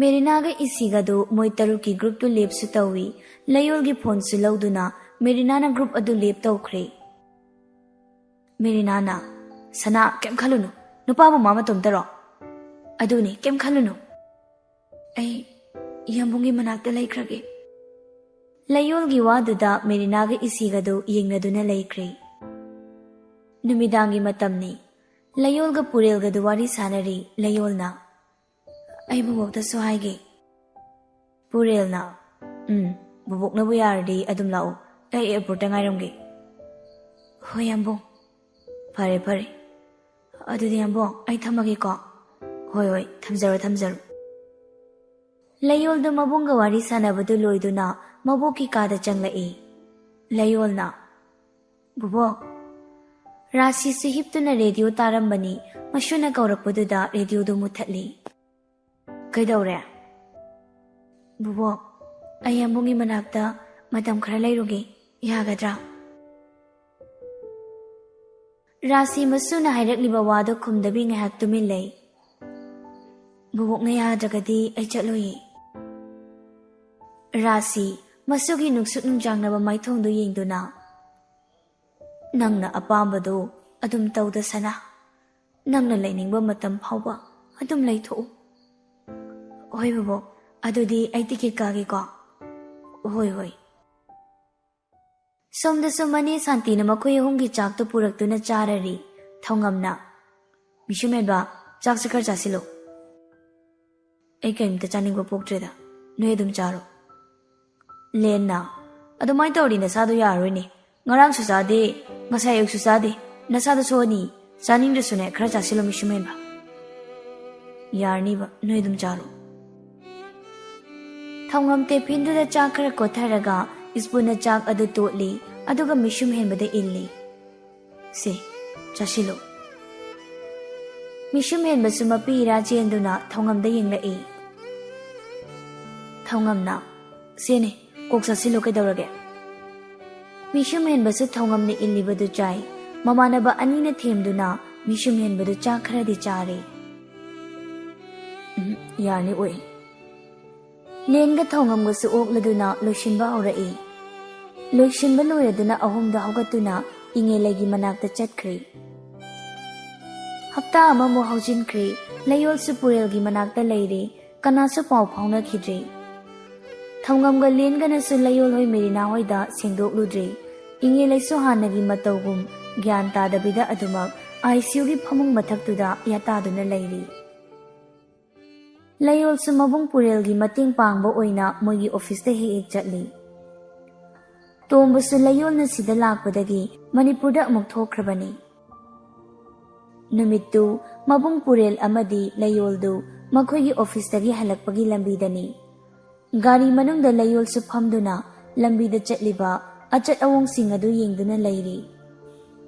ꯃꯦꯔꯤꯅꯥꯒ ꯏꯁꯤꯒꯗꯨ ꯃꯣꯏ ꯇꯔꯨꯛꯀꯤ ꯒ꯭ꯔꯨꯞꯇꯨ ꯂꯦꯞꯁꯨ ꯇꯧꯏ꯫ ꯂꯩꯌꯣꯜꯒꯤ ꯐꯣꯟꯁꯨ ꯂꯧꯗꯨꯅ ꯃꯦꯔꯤꯅꯥꯅ ꯒ꯭ꯔꯨꯞ ꯑꯗꯨ ꯂꯦꯞ ꯇꯧꯈ꯭ꯔꯦ꯫ ꯃꯦꯔꯤꯅꯥꯅ, "ꯁꯅꯥ, ꯀꯩꯝ ꯈꯜꯂꯨꯅꯨ꯫ ꯅꯨꯄꯥꯕꯨ ꯃꯥ ꯃꯇꯣꯝꯇꯔꯣ?" "ꯑꯗꯨꯅꯤ, ꯀꯩꯝ ꯈꯜꯂꯨꯅꯨ꯫ ꯑꯩ ꯌꯥꯝꯕꯨꯡꯒꯤ ꯃꯅꯥꯛꯇ ꯂꯩꯈ꯭ꯔꯒꯦ"꯫ ꯂꯩꯌꯣꯜꯒꯤ ꯋꯥꯗꯨꯗ ꯃꯦꯔꯤꯅꯥꯒ ꯏꯁꯤꯒꯗꯨ ꯌꯦꯡꯅꯗꯨꯅ ꯂꯩꯈ꯭ꯔꯦ꯫ ꯅꯨꯃꯤꯗꯥꯡꯒꯤ ꯃꯇꯝꯅꯤ꯫ ꯂꯩꯌꯣꯜꯒ ꯄꯨꯔꯦꯜꯒꯗꯨ ꯋꯥꯔꯤ ꯁꯥꯟꯅꯔꯤ꯫ ꯂꯩꯌꯣꯜꯅ, "ꯑꯩ ꯕꯣꯕꯣꯛꯇꯁꯨ ꯍꯥꯏꯒꯦ"꯫ ꯄꯨꯔꯦꯜꯅ, "ꯎꯝ, ꯕꯣꯕꯣꯛꯅꯕꯨ ꯌꯥꯔꯗꯤ ꯑꯗꯨꯝ ꯂꯥꯛꯎ꯫ ꯑꯩ ꯑꯦꯌꯔꯄꯣꯔꯠꯇ ꯉꯥꯏꯔꯝꯒꯦ"꯫ "ꯍꯣꯏ ꯌꯥꯝꯕꯨꯡ"꯫ "ꯐꯔꯦ, ꯐꯔꯦ꯫ ꯑꯗꯨꯗꯤ ꯌꯥꯝꯕꯨꯡ, ꯑꯩ ꯊꯝꯃꯒꯦꯀꯣ"꯫ "ꯍꯣꯏ, ꯍꯣꯏ, ꯊꯝꯖꯔꯣ, ꯊꯝꯖꯔꯣ"꯫ ꯂꯩꯌꯣꯜꯗꯨ ꯃꯕꯨꯡꯒ ꯋꯥꯔꯤ ꯁꯥꯟꯅꯕꯗꯨ ꯂꯣꯏꯗꯨꯅ ꯃꯕꯣꯛꯀꯤ ꯀꯥꯗ ꯆꯪꯂꯛꯏ꯫ ꯂꯩꯌꯣꯜꯅ, "ꯕꯣꯕꯣꯛ"꯫ ꯔꯥꯁꯤꯁꯨ ꯍꯤꯞꯇꯨꯅ ꯔꯦꯗꯤꯑꯣ ꯇꯥꯔꯝꯕꯅꯤ꯫ ꯃꯁꯨꯅ ꯀꯧꯔꯛꯄꯗꯨꯗ ꯔꯦꯗꯤꯑꯣꯗꯨ ꯃꯨꯠꯊꯠꯂꯤ꯫ "ꯀꯩꯗꯧꯔꯦ?" "ꯕꯨꯕꯣꯛ, ꯑꯩ ꯑꯃꯨꯡꯒꯤ ꯃꯅꯥꯛꯇ ꯃꯇꯝ ꯈꯔ ꯂꯩꯔꯨꯒꯦ, ꯌꯥꯒꯗ꯭ꯔꯥ?" ꯔꯥꯁꯤ ꯃꯁꯨꯅ ꯍꯥꯏꯔꯛꯂꯤꯕ ꯋꯥꯗꯨ ꯈꯨꯝꯗꯕꯤ ꯉꯥꯏꯍꯥꯛ ꯇꯨꯃꯤꯟ ꯂꯩ꯫ "ꯕꯨꯕꯣꯛꯅ ꯌꯥꯗ꯭ꯔꯒꯗꯤ ꯑꯩ ꯆꯠꯂꯣꯏꯌꯦ꯫" ꯔꯥꯁꯤ ꯃꯁꯨꯒꯤ ꯅꯨꯡꯁꯨꯛ ꯅꯨꯡꯖꯥꯡꯅꯕ ꯃꯥꯏꯊꯣꯡꯗꯨ ꯌꯦꯡꯗꯨꯅ, "ꯅꯪꯅ ꯑꯄꯥꯝꯕꯗꯨ ꯑꯗꯨꯝ ꯇꯧꯗ ꯁꯅꯥ꯫ ꯅꯪꯅ ꯂꯩꯅꯤꯡꯕ ꯃꯇꯝ ꯐꯥꯎꯕ ꯑꯗꯨꯝ ꯂꯩꯊꯣꯛꯎ꯫" "ꯍꯣꯏ ꯕꯣꯕꯣꯛ, ꯑꯗꯨꯗꯤ ꯑꯩ ꯇꯤꯀꯦꯠ ꯀꯛꯑꯒꯦꯀꯣ꯫" "ꯍꯣꯏ, ꯍꯣꯏ꯫" ꯁꯣꯝꯗꯁꯨ ꯃꯅꯦ ꯁꯥꯟꯇꯤꯅ ꯃꯈꯣꯏ ꯑꯍꯨꯝꯒꯤ ꯆꯥꯛꯇꯨ ꯄꯨꯔꯛꯇꯨꯅ ꯆꯥꯔꯔꯤ꯫ ꯊꯧꯉꯝꯅ, "ꯃꯤꯁꯨꯝ ꯍꯦꯟꯕ, ꯆꯥꯛꯁꯦ ꯈꯔ ꯆꯥꯁꯤꯜꯂꯨ꯫" "ꯑꯩ ꯀꯔꯤꯝꯇ ꯆꯥꯅꯤꯡꯕ ꯄꯣꯛꯇ꯭ꯔꯦꯗ, ꯅꯣꯏ ꯑꯗꯨꯝ ꯆꯥꯔꯣ꯫" ꯂꯦꯟꯅ, "ꯑꯗꯨꯃꯥꯏꯅ ꯇꯧꯔꯗꯤ ꯅꯁꯥꯗꯣ ꯌꯥꯔꯔꯣꯏꯅꯦ꯫ ꯉꯔꯥꯡꯁꯨ ꯆꯥꯗꯦ, ꯉꯁꯥꯏ ꯑꯌꯨꯛꯁꯨ ꯆꯥꯗꯦ꯫ ꯅꯁꯥꯗꯣ ꯁꯣꯛꯑꯅꯤ꯫ ꯆꯥꯅꯤꯡꯗ꯭ꯔꯁꯨꯅꯦ, ꯈꯔ ꯆꯥꯁꯤꯜꯂꯣ ꯃꯤꯁꯨꯝ ꯍꯦꯟꯕ꯫" "ꯌꯥꯔꯅꯤꯕ, ꯅꯣꯏ ꯑꯗꯨꯝ ꯆꯥꯔꯣ꯫" ꯊꯧꯉꯝ ꯇꯦꯐꯤꯟꯗꯨꯗ ꯆꯥꯛ ꯈꯔ ꯀꯣꯠꯊꯔꯒ ꯏꯁꯄꯨꯟꯅ ꯆꯥꯛ ꯑꯗꯨ ꯇꯣꯠꯂꯤ, ꯑꯗꯨꯒ ꯃꯤꯁꯨꯝ ꯍꯦꯟꯕꯗ ꯏꯜꯂꯤ꯫ "ꯁꯦ, ꯆꯥꯁꯤꯜꯂꯨ꯫" ꯃꯤꯁꯨꯝ ꯍꯦꯟꯕꯁꯨ ꯃꯄꯤ ꯏꯔꯥ ꯆꯦꯟꯗꯨꯅ ꯊꯧꯉꯝꯗ ꯌꯦꯡꯂꯛꯏ꯫ ꯊꯧꯉꯝꯅ, "ꯁꯦꯅꯦ, ꯀꯣꯛ ꯆꯥꯁꯤꯜꯂꯨ, ꯀꯩꯗꯧꯔꯒꯦ?" ꯃꯤꯁꯨꯝ ꯍꯦꯟꯕꯁꯨ ꯊꯧꯉꯝꯅ ꯏꯜꯂꯤꯕꯗꯨ ꯆꯥꯏ꯫ ꯃꯃꯥꯟꯅꯕ ꯑꯅꯤꯅ ꯊꯦꯝꯗꯨꯅ ꯃꯤꯁꯨꯝ ꯍꯦꯟꯕꯗꯨ ꯆꯥꯛ ꯈꯔꯗꯤ ꯆꯥꯔꯦ꯫ "ꯎꯝ, ꯌꯥꯔꯅꯤ ꯑꯣꯏ꯫" ꯂꯦꯟꯒ ꯊꯧꯉꯝꯒꯁꯨ ꯑꯣꯛꯂꯗꯨꯅ ꯂꯣꯏꯁꯤꯟꯕ ꯍꯧꯔꯛꯏ꯫ ꯂꯣꯏꯁꯤꯟꯕ ꯂꯣꯏꯔꯗꯨꯅ ꯑꯍꯨꯝꯗ ꯍꯧꯒꯠꯇꯨꯅ ꯏꯉꯦꯂꯩꯒꯤ ꯃꯅꯥꯛꯇ ꯆꯠꯈ꯭ꯔꯦ꯫ ꯍꯞꯇꯥ ꯑꯃꯃꯨꯛ ꯍꯧꯖꯤꯟꯈ꯭ꯔꯦ꯫ ꯂꯩꯌꯣꯜꯁꯨ ꯄꯨꯔꯦꯜꯒꯤ ꯃꯅꯥꯛꯇ ꯂꯩꯔꯦ꯫ ꯀꯅꯥꯁꯨ ꯄꯥꯎ ꯐꯥꯎꯅꯈꯤꯗ꯭ꯔꯦ꯫ ꯊꯧꯉꯝꯒ ꯂꯦꯟꯒꯅꯁꯨ ꯂꯩꯌꯣꯜ ꯍꯣꯏ ꯃꯦꯔꯤꯅꯥ ꯍꯣꯏꯗ ꯁꯦꯡꯗꯣꯛꯂꯨꯗ꯭ꯔꯦ꯫ ꯏꯉꯦꯂꯩꯁꯨ ꯍꯥꯟꯅꯒꯤ ꯃꯇꯧꯒꯨꯝ ꯒ꯭ꯌꯥꯟ ꯇꯥꯗꯕꯤꯗ ꯑꯗꯨꯃꯛ ICUꯒꯤ ꯐꯃꯨꯡ ꯃꯊꯛꯇꯨꯗ ꯌꯥꯇꯥꯗꯨꯅ ꯂꯩꯔꯤ꯫ ꯂꯩꯌꯣꯜꯁꯨ ꯃꯕꯨꯡ ꯄꯨꯔꯦꯜꯒꯤ ꯃꯇꯦꯡ ꯄꯥꯡꯕ ꯑꯣꯏꯅ ꯃꯣꯏꯒꯤ ꯑꯣꯐꯤꯁꯇ ꯍꯦꯛ ꯍꯦꯛ ꯆꯠꯂꯤ꯫ ꯇꯣꯝꯕꯁꯨ ꯂꯩꯌꯣꯜꯅ ꯁꯤꯗ ꯂꯥꯛꯄꯗꯒꯤ ꯃꯅꯤꯄꯨꯔꯗ ꯑꯃꯨꯛ ꯊꯣꯛꯈ꯭ꯔꯕꯅꯤ꯫ ꯅꯨꯃꯤꯠꯇꯨ ꯃꯕꯨꯡ ꯄꯨꯔꯦꯜ ꯑꯃꯗꯤ ꯂꯩꯌꯣꯜꯗꯨ ꯃꯈꯣꯏꯒꯤ ꯑꯣꯐꯤꯁꯇꯒꯤ ꯍꯜꯂꯛꯄꯒꯤ ꯂꯝꯕꯤꯗꯅꯤ꯫ ꯒꯥꯔꯤ ꯃꯅꯨꯡꯗ ꯂꯩꯌꯣꯜꯁꯨ ꯐꯝꯗꯨꯅ ꯂꯝꯕꯤꯗ ꯆꯠꯂꯤꯕ ꯑꯆꯠ ꯑꯋꯣꯡꯁꯤꯡ ꯑꯗꯨ ꯌꯦꯡꯗꯨꯅ ꯂꯩꯔꯤ꯫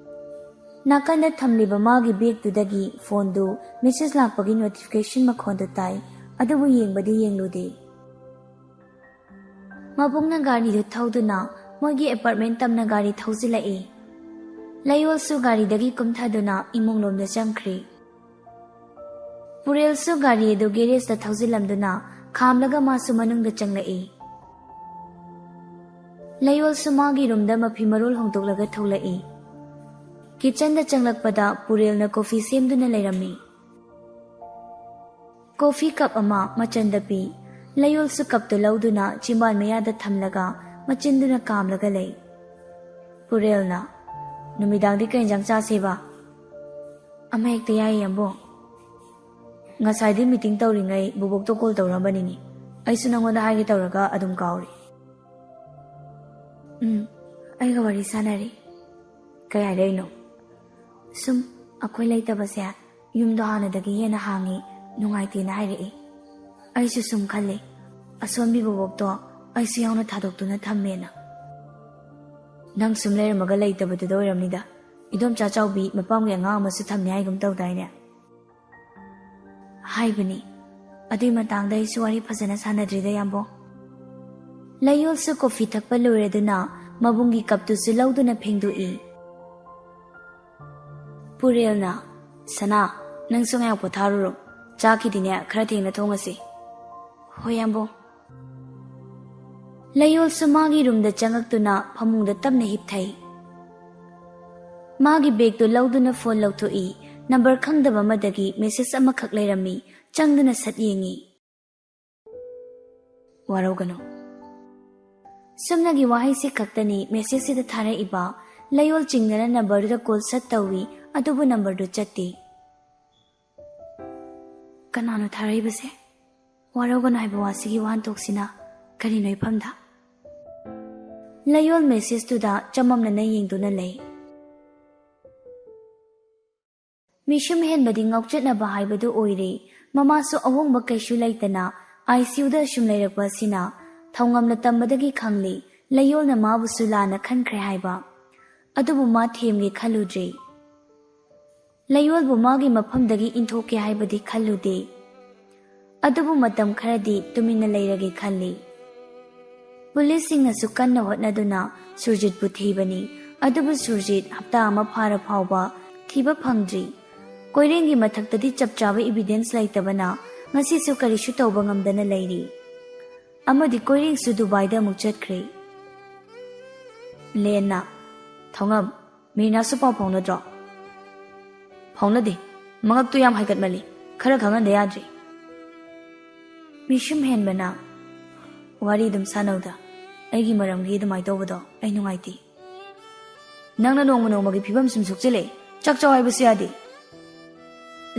ꯅꯥꯀꯟꯗ ꯊꯝꯂꯤꯕ ꯃꯥꯒꯤ ꯕꯦꯒꯇꯨꯗꯒꯤ ꯐꯣꯟꯗꯨ ꯃꯦꯁꯦꯖ ꯂꯥꯛꯄꯒꯤ ꯅꯣꯇꯤꯐꯤꯀꯦꯁꯟ ꯃꯈꯣꯟꯗꯨ ꯇꯥꯏ꯫ ꯑꯗꯨꯕꯨ ꯌꯦꯡꯕꯗꯤ ꯌꯦꯡꯂꯨꯗꯦ꯫ ꯃꯕꯨꯡꯅ ꯒꯥꯔꯤꯗꯨ ꯊꯧꯗꯨꯅ ꯃꯣꯏꯒꯤ ꯑꯦꯄꯥꯔꯠꯃꯦꯟ ꯇꯝꯅ ꯒꯥꯔꯤ ꯊꯧꯖꯤꯜꯂꯛꯏ꯫ ꯂꯩꯌꯣꯜꯁꯨ ꯒꯥꯔꯤꯗꯒꯤ ꯀꯨꯝꯊꯗꯨꯅ ꯏꯃꯨꯡꯂꯣꯝꯗ ꯆꯪꯈ꯭ꯔꯦ꯫ ꯄꯨꯔꯦꯜꯁꯨ ꯒꯥꯔꯤ ꯑꯗꯨ ꯒꯦꯔꯦꯖꯇ ꯊꯧꯖꯤꯜꯂꯝꯗꯨꯅ ꯈꯥꯝꯂꯒ ꯃꯥꯁꯨ ꯃꯅꯨꯡꯗ ꯆꯪꯂꯛꯏ꯫ ꯂꯩꯌꯣꯜꯁꯨ ꯃꯥꯒꯤ ꯔꯨꯝꯗ ꯃꯐꯤ ꯃꯔꯣꯜ ꯍꯣꯡꯗꯣꯛꯂꯒ ꯊꯣꯛꯂꯛꯏ꯫ ꯀꯤꯆꯟꯗ ꯆꯪꯂꯛꯄꯗ ꯄꯨꯔꯦꯜꯅ ꯀꯣꯐꯤ ꯁꯦꯝꯗꯨꯅ ꯂꯩꯔꯝꯃꯤ꯫ ꯀꯣꯐꯤ ꯀꯞ ꯑꯃ ꯃꯆꯟꯗ ꯄꯤ꯫ ꯂꯩꯌꯣꯜꯁꯨ ꯀꯞꯇꯨ ꯂꯧꯗꯨꯅ ꯆꯤꯝꯕꯥꯜ ꯃꯌꯥꯗ ꯊꯝꯂꯒ ꯃꯆꯤꯟꯗꯨꯅ ꯀꯥꯝꯂꯒ ꯂꯩ꯫ ꯄꯨꯔꯦꯜꯅ, "ꯅꯨꯃꯤꯗꯥꯡꯗꯤ ꯀꯩ ꯏꯟꯖꯥꯡ ꯆꯥꯁꯦꯕ?" "ꯑꯃ ꯍꯦꯛꯇ ꯌꯥꯏꯌꯦ, ꯌꯥꯝꯕꯨꯡ꯫ ꯉꯁꯥꯏꯗꯤ ꯃꯤꯇꯤꯡ ꯇꯧꯔꯤꯉꯩ ꯕꯨꯕꯣꯛꯇꯣ ꯀꯣꯜ ꯇꯧꯔꯝꯕꯅꯤꯅꯦ꯫ ꯑꯩꯁꯨ ꯅꯪꯉꯣꯟꯗ ꯍꯥꯏꯒꯦ ꯇꯧꯔꯒ ꯑꯗꯨꯝ ꯀꯥꯎꯔꯦ꯫" "ꯎꯝ, ꯑꯩꯒ ꯋꯥꯔꯤ ꯁꯥꯟꯅꯔꯤ꯫" "ꯀꯩ ꯍꯥꯏꯔꯛꯏꯅꯣ?" "ꯁꯨꯝ ꯑꯩꯈꯣꯏ ꯂꯩꯇꯕꯁꯦ ꯌꯨꯝꯗꯣ ꯍꯥꯟꯅꯗꯒꯤ ꯍꯦꯟꯅ ꯍꯥꯡꯉꯤ, ꯅꯨꯡꯉꯥꯏꯇꯦꯅ ꯍꯥꯏꯔꯛꯏ꯫ ꯑꯩꯁꯨ ꯁꯨꯝ ꯈꯜꯂꯤ, ꯑꯁꯣꯟꯕꯤ ꯕꯣꯕꯣꯛꯇꯣ ꯑꯩꯁꯨ ꯌꯥꯎꯅ ꯊꯥꯗꯣꯛꯇꯨꯅ ꯊꯝꯃꯦꯅ꯫" "ꯅꯪ ꯁꯨꯝ ꯂꯩꯔꯝꯃꯒ ꯂꯩꯇꯕꯗꯨꯗ ꯑꯣꯏꯔꯝꯅꯤꯗ꯫ ꯏꯗꯣꯝꯆꯥ ꯆꯥꯎꯕꯤ ꯃꯄꯥꯝꯒꯤ ꯑꯉꯥꯡ ꯑꯃꯁꯨ ꯊꯝꯅꯤ ꯍꯥꯏꯒꯨꯝ ꯇꯧꯗꯥꯏꯅꯦ?" "ꯍꯥꯏꯕꯅꯤ꯫ ꯑꯗꯨꯏ ꯃꯇꯥꯡꯗ ꯑꯩꯁꯨ ꯋꯥꯔꯤ ꯐꯖꯅ ꯁꯥꯟꯅꯗ꯭ꯔꯤꯗ, ꯌꯥꯝꯕꯨꯡ꯫" ꯂꯩꯌꯣꯜꯁꯨ ꯀꯣꯐꯤ ꯊꯛꯄ ꯂꯣꯏꯔꯗꯨꯅ ꯃꯕꯨꯡꯒꯤ ꯀꯞꯇꯨꯁꯨ ꯂꯧꯗꯨꯅ ꯐꯦꯡꯗꯣꯛꯏ꯫ ꯄꯨꯔꯦꯜꯅ, "ꯁꯅꯥ, ꯅꯪꯁꯨ ꯉꯥꯏꯍꯥꯛ ꯄꯣꯊꯥꯔꯨꯔꯣ꯫ ꯆꯥꯛꯀꯤꯗꯤꯅꯦ ꯈꯔ ꯊꯦꯡꯅ ꯊꯣꯡꯉꯁꯤ꯫" "ꯍꯣꯏ, ꯌꯥꯝꯕꯨꯡ꯫" ꯂꯩꯌꯣꯜꯁꯨ ꯃꯥꯒꯤ ꯔꯨꯝꯗ ꯆꯪꯉꯛꯇꯨꯅ ꯐꯃꯨꯡꯗ ꯇꯞꯅ ꯍꯤꯞꯊꯩ꯫ ꯃꯥꯒꯤ ꯕꯦꯒꯇꯨ ꯂꯧꯗꯨꯅ ꯐꯣꯟ ꯂꯧꯊꯣꯛꯏ꯫ ꯅꯝꯕꯔ ꯈꯪꯗꯕ ꯑꯃꯗꯒꯤ ꯃꯦꯁꯦꯖ ꯑꯃꯈꯛ ꯂꯩꯔꯝꯃꯤ꯫ ꯆꯪꯗꯨꯅ ꯁꯠ ꯌꯦꯡꯉꯤ꯫ "ꯋꯥꯔꯧꯒꯅꯨ꯫" ꯁꯨꯝꯅꯒꯤ ꯋꯥꯍꯩꯁꯤ ꯈꯛꯇꯅꯤ ꯃꯦꯁꯦꯖꯁꯤꯗ ꯊꯥꯔꯛꯏꯕ꯫ ꯂꯩꯌꯣꯜ ꯆꯤꯡꯅꯅ ꯅꯝꯕꯔꯗꯨꯗ ꯀꯣꯜ ꯁꯠ ꯇꯧꯏ, ꯑꯗꯨꯕꯨ ꯅꯝꯕꯔꯗꯨ ꯆꯠꯇꯦ꯫ "ꯀꯅꯥꯅꯣ ꯊꯥꯔꯛꯏꯕꯁꯦ? ꯋꯥꯔꯧꯒꯅꯨ ꯍꯥꯏꯕ ꯋꯥꯁꯤꯒꯤ ꯋꯥꯍꯟꯊꯣꯛꯁꯤꯅ ꯀꯔꯤꯅꯣ ꯏꯐꯝꯗ?" ꯂꯩꯌꯣꯜ ꯃꯦꯁꯦꯖꯇꯨꯗ ꯆꯃꯝꯅꯅ ꯌꯦꯡꯗꯨꯅ ꯂꯩ꯫ ꯃꯤꯁꯨꯝ ꯍꯦꯟꯕꯗꯤ ꯉꯥꯎꯆꯠꯅꯕ ꯍꯥꯏꯕꯗꯨ ꯑꯣꯏꯔꯦ꯫ ꯃꯃꯥꯁꯨ ꯑꯍꯣꯡꯕ ꯀꯩꯁꯨ ꯂꯩꯇꯅ ICUꯗ ꯑꯁꯨꯝ ꯂꯩꯔꯛꯄ ꯑꯁꯤꯅ ꯊꯧꯉꯝꯅ ꯇꯝꯕꯗꯒꯤ ꯈꯪꯂꯦ, ꯂꯩꯌꯣꯜꯅ ꯃꯥꯕꯨꯁꯨ ꯂꯥꯟꯅ ꯈꯟꯈ꯭ꯔꯦ ꯍꯥꯏꯕ꯫ ꯑꯗꯨꯕꯨ ꯃꯥ ꯊꯦꯝꯒꯦ ꯈꯜꯂꯨꯗ꯭ꯔꯦ꯫ ꯂꯌꯣꯜꯕꯨ ꯃꯥꯒꯤ ꯃꯐꯝꯗꯒꯤ ꯏꯟꯊꯣꯛꯀꯦ ꯍꯥꯏꯕꯗꯤ ꯈꯜꯂꯨꯗꯦ꯫ ꯑꯗꯨꯕꯨ ꯃꯇꯝ ꯈꯔꯗꯤ ꯇꯨꯃꯤꯟꯅ ꯂꯩꯔꯒꯦ ꯈꯜꯂꯤ꯫ ꯄꯨꯂꯤꯁꯁꯤꯡꯅꯁꯨ ꯀꯟꯅ ꯍꯣꯠꯅꯗꯨꯅ ꯁꯨꯔꯖꯤꯠꯄꯨ ꯊꯤꯕꯅꯤ꯫ ꯑꯗꯨꯕꯨ ꯁꯨꯔꯖꯤꯠ ꯍꯞꯇꯥ ꯑꯃ ꯐꯥꯔ ꯐꯥꯎꯕ ꯊꯤꯕ ꯐꯪꯗ꯭ꯔꯤ꯫ ꯀꯣꯏꯔꯦꯡꯒꯤ ꯃꯊꯛꯇꯗꯤ ꯆꯞ ꯆꯥꯕ evidence ꯂꯩꯇꯕꯅ ꯉꯁꯤꯁꯨ ꯀꯔꯤꯁꯨ ꯇꯧꯕ ꯉꯝꯗꯅ ꯂꯩꯔꯤ꯫ ꯑꯃꯗꯤ ꯀꯣꯏꯔꯦꯡꯁꯨ ꯗꯨꯕꯥꯏꯗ ꯑꯃꯨꯛ ꯆꯠꯈ꯭ꯔꯦ꯫ ꯂꯦꯟꯅ, "ꯊꯧꯉꯝ, ꯃꯤꯔꯤꯅꯥꯁꯨ ꯄꯥꯎ ꯐꯥꯎꯅꯗ꯭ꯔꯣ?" "ꯐꯥꯎꯅꯗꯦ꯫ ꯃꯉꯛꯇꯨ ꯌꯥꯝ ꯍꯥꯏꯒꯠꯃꯜꯂꯤ꯫ ꯈꯔ ꯈꯪꯍꯟꯗ ꯌꯥꯗ꯭ꯔꯦ꯫" ꯃꯤꯁꯨꯝ ꯍꯦꯟꯕꯅ, "ꯋꯥꯔꯤ ꯑꯗꯨꯝ ꯁꯥꯟꯅꯧꯗ꯫ ꯑꯩꯒꯤ ꯃꯔꯝꯒꯤ ꯑꯗꯨꯃꯥꯏꯅ ꯇꯧꯕꯗꯣ ꯑꯩ ꯅꯨꯡꯉꯥꯏꯇꯦ꯫" "ꯅꯪꯅ ꯅꯣꯡꯃ ꯅꯣꯡꯃꯒꯤ ꯐꯤꯕꯝ ꯁꯨꯝ ꯁꯣꯛꯆꯤꯜꯂꯛꯑꯦ꯫ ꯆꯥꯛ ꯆꯥꯎ ꯍꯥꯏꯕꯁꯨ ꯌꯥꯗꯦ꯫"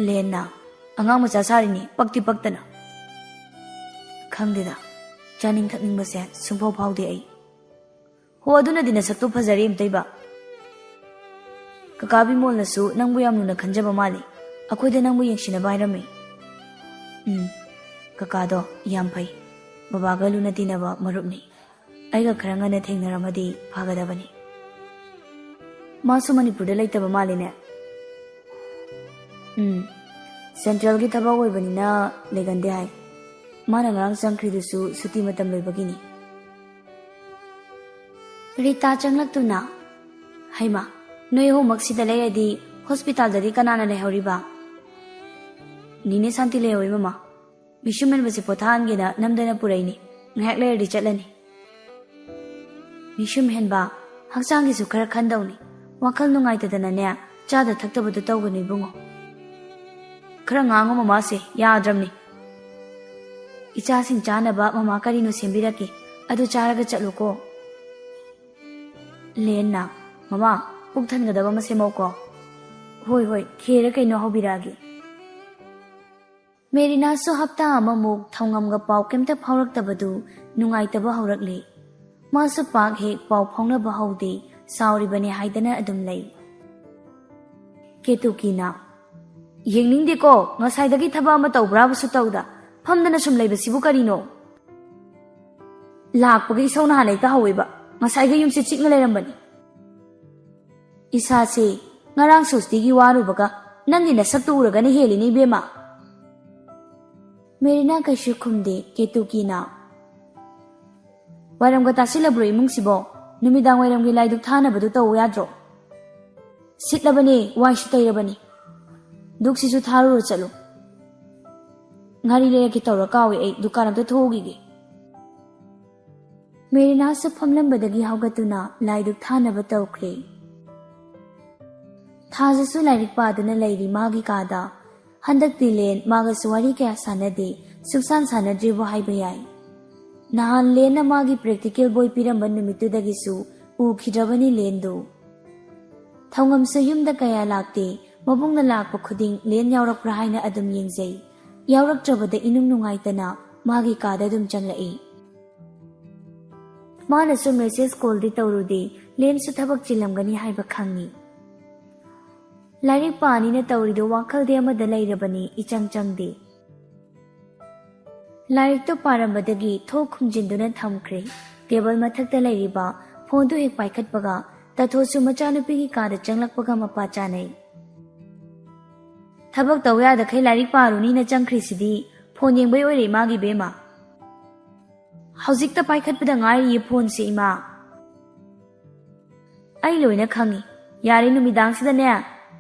ꯂꯦꯟꯅ, "ꯑꯉꯥꯡ ꯃꯆꯥ ꯁꯥꯔꯤꯅꯤ, ꯄꯛꯇꯤ ꯄꯛꯇꯅ꯫" "ꯈꯪꯗꯦꯗ, ꯆꯥꯅꯤꯡ ꯊꯛꯅꯤꯡꯕꯁꯦ ꯁꯨꯡꯐꯥꯎ ꯐꯥꯎꯗꯦ ꯑꯩ꯫" "ꯍꯣ, ꯑꯗꯨꯅꯗꯤ ꯅꯁꯛꯇꯣ ꯐꯖꯔꯦ, ꯏꯝꯇꯩꯕ꯫ ꯀꯀꯥ ꯕꯤꯃꯣꯜꯅꯁꯨ ꯅꯪꯕꯨ ꯌꯥꯝ ꯂꯨꯅ ꯈꯟꯖꯕ ꯃꯥꯜꯂꯤ꯫ ꯑꯩꯈꯣꯏꯗ ꯅꯪꯕꯨ ꯌꯦꯡꯁꯤꯟꯅꯕ ꯍꯥꯏꯔꯝꯃꯤ꯫" "ꯎꯝ, ꯀꯀꯥꯗꯣ ꯌꯥꯝ ꯐꯩ꯫ ꯕꯕꯥꯒ ꯂꯨꯅ ꯇꯤꯟꯅꯕ ꯃꯔꯨꯞꯅꯤ꯫ ꯑꯩꯒ ꯈꯔ ꯉꯟꯅ ꯊꯦꯡꯅꯔꯝꯃꯗꯤ ꯐꯒꯗꯕꯅꯤ꯫" "ꯃꯥꯁꯨ ꯃꯅꯤꯄꯨꯔꯗ ꯂꯩꯇꯕ ꯃꯥꯜꯂꯤꯅꯦ꯫" "ꯎꯝ, ꯁꯦꯟꯇ꯭ꯔꯦꯜꯒꯤ ꯊꯕꯛ ꯑꯣꯏꯕꯅꯤꯅ ꯂꯩꯒꯟꯗꯦ ꯍꯥꯏ꯫ ꯃꯥꯅ ꯉꯔꯥꯡ ꯆꯪꯈ꯭ꯔꯤꯗꯨꯁꯨ ꯁꯨꯇꯤ ꯃꯇꯝ ꯂꯣꯏꯕꯒꯤꯅꯤ꯫" ꯔꯤꯇꯥ ꯆꯪꯂꯛꯇꯨꯅ, "ꯍꯩꯃꯥ, ꯅꯣꯏ ꯑꯍꯨꯝꯃꯛ ꯁꯤꯗ ꯂꯩꯔꯗꯤ ꯍꯣꯁꯄꯤꯇꯥꯜꯗꯗꯤ ꯀꯅꯥꯅ ꯂꯩꯍꯧꯔꯤꯕ?" "ꯅꯤꯅꯦ ꯁꯥꯟꯇꯤ ꯂꯩꯍꯧꯋꯤ, ꯃꯃꯥ꯫ ꯃꯤꯁꯨꯝ ꯍꯦꯟꯕꯁꯦ ꯄꯣꯊꯥꯍꯟꯒꯦꯅ ꯅꯝꯗꯅ ꯄꯨꯔꯛꯏꯅꯤ꯫ ꯉꯥꯏꯍꯥꯛ ꯂꯩꯔꯗꯤ ꯆꯠꯂꯅꯤ꯫" "ꯃꯤꯁꯨꯝ ꯍꯦꯟꯕ, ꯍꯛꯆꯥꯡꯒꯤꯁꯨ ꯈꯔ ꯈꯟꯗꯧꯅꯤ꯫ ꯋꯥꯈꯜ ꯅꯨꯡꯉꯥꯏꯇꯗꯅꯅꯦ, ꯆꯥꯗ ꯊꯛꯇꯕꯗꯣ ꯇꯧꯒꯅꯨ, ꯏꯕꯨꯡꯉꯣ꯫" "ꯈꯔ ꯉꯥꯡꯉꯨ, ꯃꯃꯥꯁꯦ ꯌꯥꯗ꯭ꯔꯕꯅꯤ꯫" "ꯏꯆꯥꯁꯤꯡ ꯆꯥꯅꯕ ꯃꯃꯥ ꯀꯔꯤꯅꯣ ꯁꯦꯝꯕꯤꯔꯛꯀꯦ, ꯑꯗꯨ ꯆꯥꯔꯒ ꯆꯠꯂꯨꯀꯣ꯫" ꯂꯦꯟꯅ, "ꯃꯃꯥ, ꯄꯨꯛ ꯊꯟꯒꯗꯕ ꯑꯃ ꯁꯦꯝꯃꯧꯀꯣ꯫" "ꯍꯣꯏ, ꯍꯣꯏ, ꯈꯦꯔ ꯀꯩꯅꯣ ꯍꯧꯕꯤꯔꯛꯑꯒꯦ꯫" ꯃꯦꯔꯤꯅꯥꯁꯨ ꯍꯞꯇꯥ ꯑꯃꯃꯨꯛ ꯊꯧꯉꯝꯒ ꯄꯥꯎ ꯀꯩꯝꯇ ꯐꯥꯎꯔꯛꯇꯕꯗꯨ ꯅꯨꯡꯉꯥꯏꯇꯕ ꯍꯧꯔꯛꯂꯦ꯫ ꯃꯥꯁꯨ ꯄꯥꯛ ꯍꯦꯛ ꯄꯥꯎ ꯐꯥꯎꯅꯕ ꯍꯧꯗꯦ, ꯁꯥꯎꯔꯤꯕꯅꯦ ꯍꯥꯏꯗꯅ ꯑꯗꯨꯝ ꯂꯩ꯫ ꯀꯦꯇꯨꯀꯤꯅ, "ꯌꯦꯡꯅꯤꯡꯗꯦꯀꯣ, ꯉꯁꯥꯏꯗꯒꯤ ꯊꯕꯛ ꯑꯃ ꯇꯧꯕ꯭ꯔꯥꯕꯨꯁꯨ ꯇꯧꯗ, ꯐꯝꯗꯅ ꯁꯨꯝ ꯂꯩꯕꯁꯤꯕꯨ ꯀꯔꯤꯅꯣ?" "ꯂꯥꯛꯄꯒ ꯏꯁꯧꯅ ꯍꯥꯟꯅ ꯍꯦꯛꯇ ꯍꯧꯋꯦꯕ꯫ ꯉꯁꯥꯏꯒ ꯌꯨꯝꯁꯦ ꯆꯤꯛꯅ ꯂꯩꯔꯝꯕꯅꯤ꯫" "ꯏꯁꯥꯁꯦ ꯉꯔꯥꯡ ꯁꯣꯁꯇꯤꯒꯤ ꯋꯥꯔꯨꯕꯒ ꯅꯪꯒꯤ ꯅꯁꯛꯇꯨ ꯎꯔꯒꯅ ꯍꯦꯜꯂꯤꯅꯦ ꯏꯕꯦꯝꯃ꯫ ꯃꯦꯔꯤꯅꯥ ꯀꯩꯁꯨ ꯈꯨꯝꯗꯦ꯫ ꯀꯦꯇꯨꯀꯤꯅ, "ꯋꯥꯏꯔꯝꯒ ꯇꯥꯁꯤꯜꯂꯕ꯭ꯔꯣ ꯏꯃꯨꯡꯁꯤꯕꯣ? ꯅꯨꯃꯤꯗꯥꯡ ꯋꯥꯏꯔꯝꯒꯤ ꯂꯥꯏꯗꯨꯛ ꯊꯥꯅꯕꯗꯨ ꯇꯧ ꯌꯥꯗ꯭ꯔꯣ? ꯁꯤꯠꯂꯕꯅꯦ, ꯋꯥꯏꯁꯨ ꯇꯩꯔꯕꯅꯤ꯫ ꯗꯨꯛꯁꯤꯁꯨ ꯊꯥꯔꯨꯔꯣ ꯆꯠꯂꯨ꯫ ꯉꯥꯔꯤ ꯂꯩꯔꯛꯀꯦ ꯇꯧꯔ ꯀꯥꯎꯏ ꯑꯩ, ꯗꯨꯀꯥꯟ ꯑꯝꯇ ꯊꯣꯛꯎꯈꯤꯒꯦ꯫" ꯃꯦꯔꯤꯅꯥꯁꯨ ꯐꯝꯂꯝꯕꯗꯒꯤ ꯍꯧꯒꯠꯇꯨꯅ ꯂꯥꯏꯗꯨꯛ ꯊꯥꯅꯕ ꯇꯧꯈ꯭ꯔꯦ꯫ ꯊꯥꯖꯁꯨ ꯂꯥꯏꯔꯤꯛ ꯄꯥꯗꯨꯅ ꯂꯩꯔꯤ ꯃꯥꯒꯤ ꯀꯥꯗ꯫ ꯍꯟꯗꯛꯇꯤ ꯂꯦꯟ ꯃꯥꯒꯁꯨ ꯋꯥꯔꯤ ꯀꯌꯥ ꯁꯥꯟꯅꯗꯦ, ꯁꯨꯛꯁꯥꯟ ꯁꯥꯟꯅꯗ꯭ꯔꯤꯕꯨ ꯍꯥꯏꯕ ꯌꯥꯏ꯫ ꯅꯍꯥꯟ ꯂꯦꯟꯅ ꯃꯥꯒꯤ ꯄ꯭ꯔꯦꯛꯇꯤꯀꯦꯜ ꯕꯣꯏ ꯄꯤꯔꯝꯕ ꯅꯨꯃꯤꯠꯇꯨꯗꯒꯤꯁꯨ ꯎꯈꯤꯗ꯭ꯔꯕꯅꯤ ꯂꯦꯟꯗꯨ꯫ ꯊꯧꯉꯝꯁꯨ ꯌꯨꯝꯗ ꯀꯌꯥ ꯂꯥꯛꯇꯦ, ꯃꯕꯨꯡꯅ ꯂꯥꯛꯄ ꯈꯨꯗꯤꯡ ꯂꯦꯟ ꯌꯥꯎꯔꯛꯄ꯭ꯔꯥ ꯍꯥꯏꯅ ꯑꯗꯨꯝ ꯌꯦꯡꯖꯩ꯫ ꯌꯥꯎꯔꯛꯇ꯭ꯔꯕꯗ ꯏꯅꯨꯡ ꯅꯨꯡꯉꯥꯏꯇꯅ ꯃꯥꯒꯤ ꯀꯥꯗ ꯑꯗꯨꯝ ꯆꯪꯂꯛꯏ꯫ ꯃꯥꯅꯁꯨ ꯃꯦꯁꯦꯖ ꯀꯣꯜꯗꯤ ꯇꯧꯔꯨꯗꯦ, ꯂꯦꯟꯁꯨ ꯊꯕꯛ ꯆꯤꯜꯂꯝꯒꯅꯤ ꯍꯥꯏꯕ ꯈꯪꯏ꯫ ꯂꯥꯏꯔꯤꯛ ꯄꯥꯅꯤꯅ ꯇꯧꯔꯤꯗꯨ ꯋꯥꯈꯜꯗꯤ ꯑꯃꯗ ꯂꯩꯔꯕꯅꯤ, ꯏꯆꯪ ꯆꯪꯗꯦ꯫ ꯂꯥꯏꯔꯤꯛꯇꯨ ꯄꯥꯔꯝꯕꯗꯒꯤ ꯊꯣꯛ ꯈꯨꯝꯖꯤꯟꯗꯨꯅ ꯊꯝꯈ꯭ꯔꯦ꯫ ꯇꯦꯕꯜ ꯃꯊꯛꯇ ꯂꯩꯔꯤꯕ ꯐꯣꯟꯗꯨ ꯍꯦꯛ ꯄꯥꯏꯈꯠꯄꯒ ꯇꯥꯊꯣꯁꯨ ꯃꯆꯥꯅꯨꯄꯤꯒꯤ ꯀꯥꯗ ꯆꯪꯂꯛꯄꯒ ꯃꯄꯥ ꯆꯥꯅꯩ꯫ "ꯊꯕꯛ ꯇꯧ ꯌꯥꯗꯈꯩ ꯂꯥꯏꯔꯤꯛ ꯄꯥꯔꯨꯅꯤꯅ ꯆꯪꯈ꯭ꯔꯤꯁꯤꯗꯤ ꯐꯣꯟ ꯌꯦꯡꯕꯩ ꯑꯣꯏꯔꯦ ꯏꯃꯥꯒꯤ ꯏꯕꯦꯝꯃ꯫ ꯍꯧꯖꯤꯛꯇ ꯄꯥꯏꯈꯠꯄꯗ ꯉꯥꯏꯔꯤꯌꯦ ꯐꯣꯟꯁꯦ ꯏꯃꯥ꯫" "ꯑꯩ ꯂꯣꯏꯅ ꯈꯪꯉꯤ꯫ ꯌꯥꯔꯦ, ꯅꯨꯃꯤꯗꯥꯡꯁꯤꯗꯅꯦ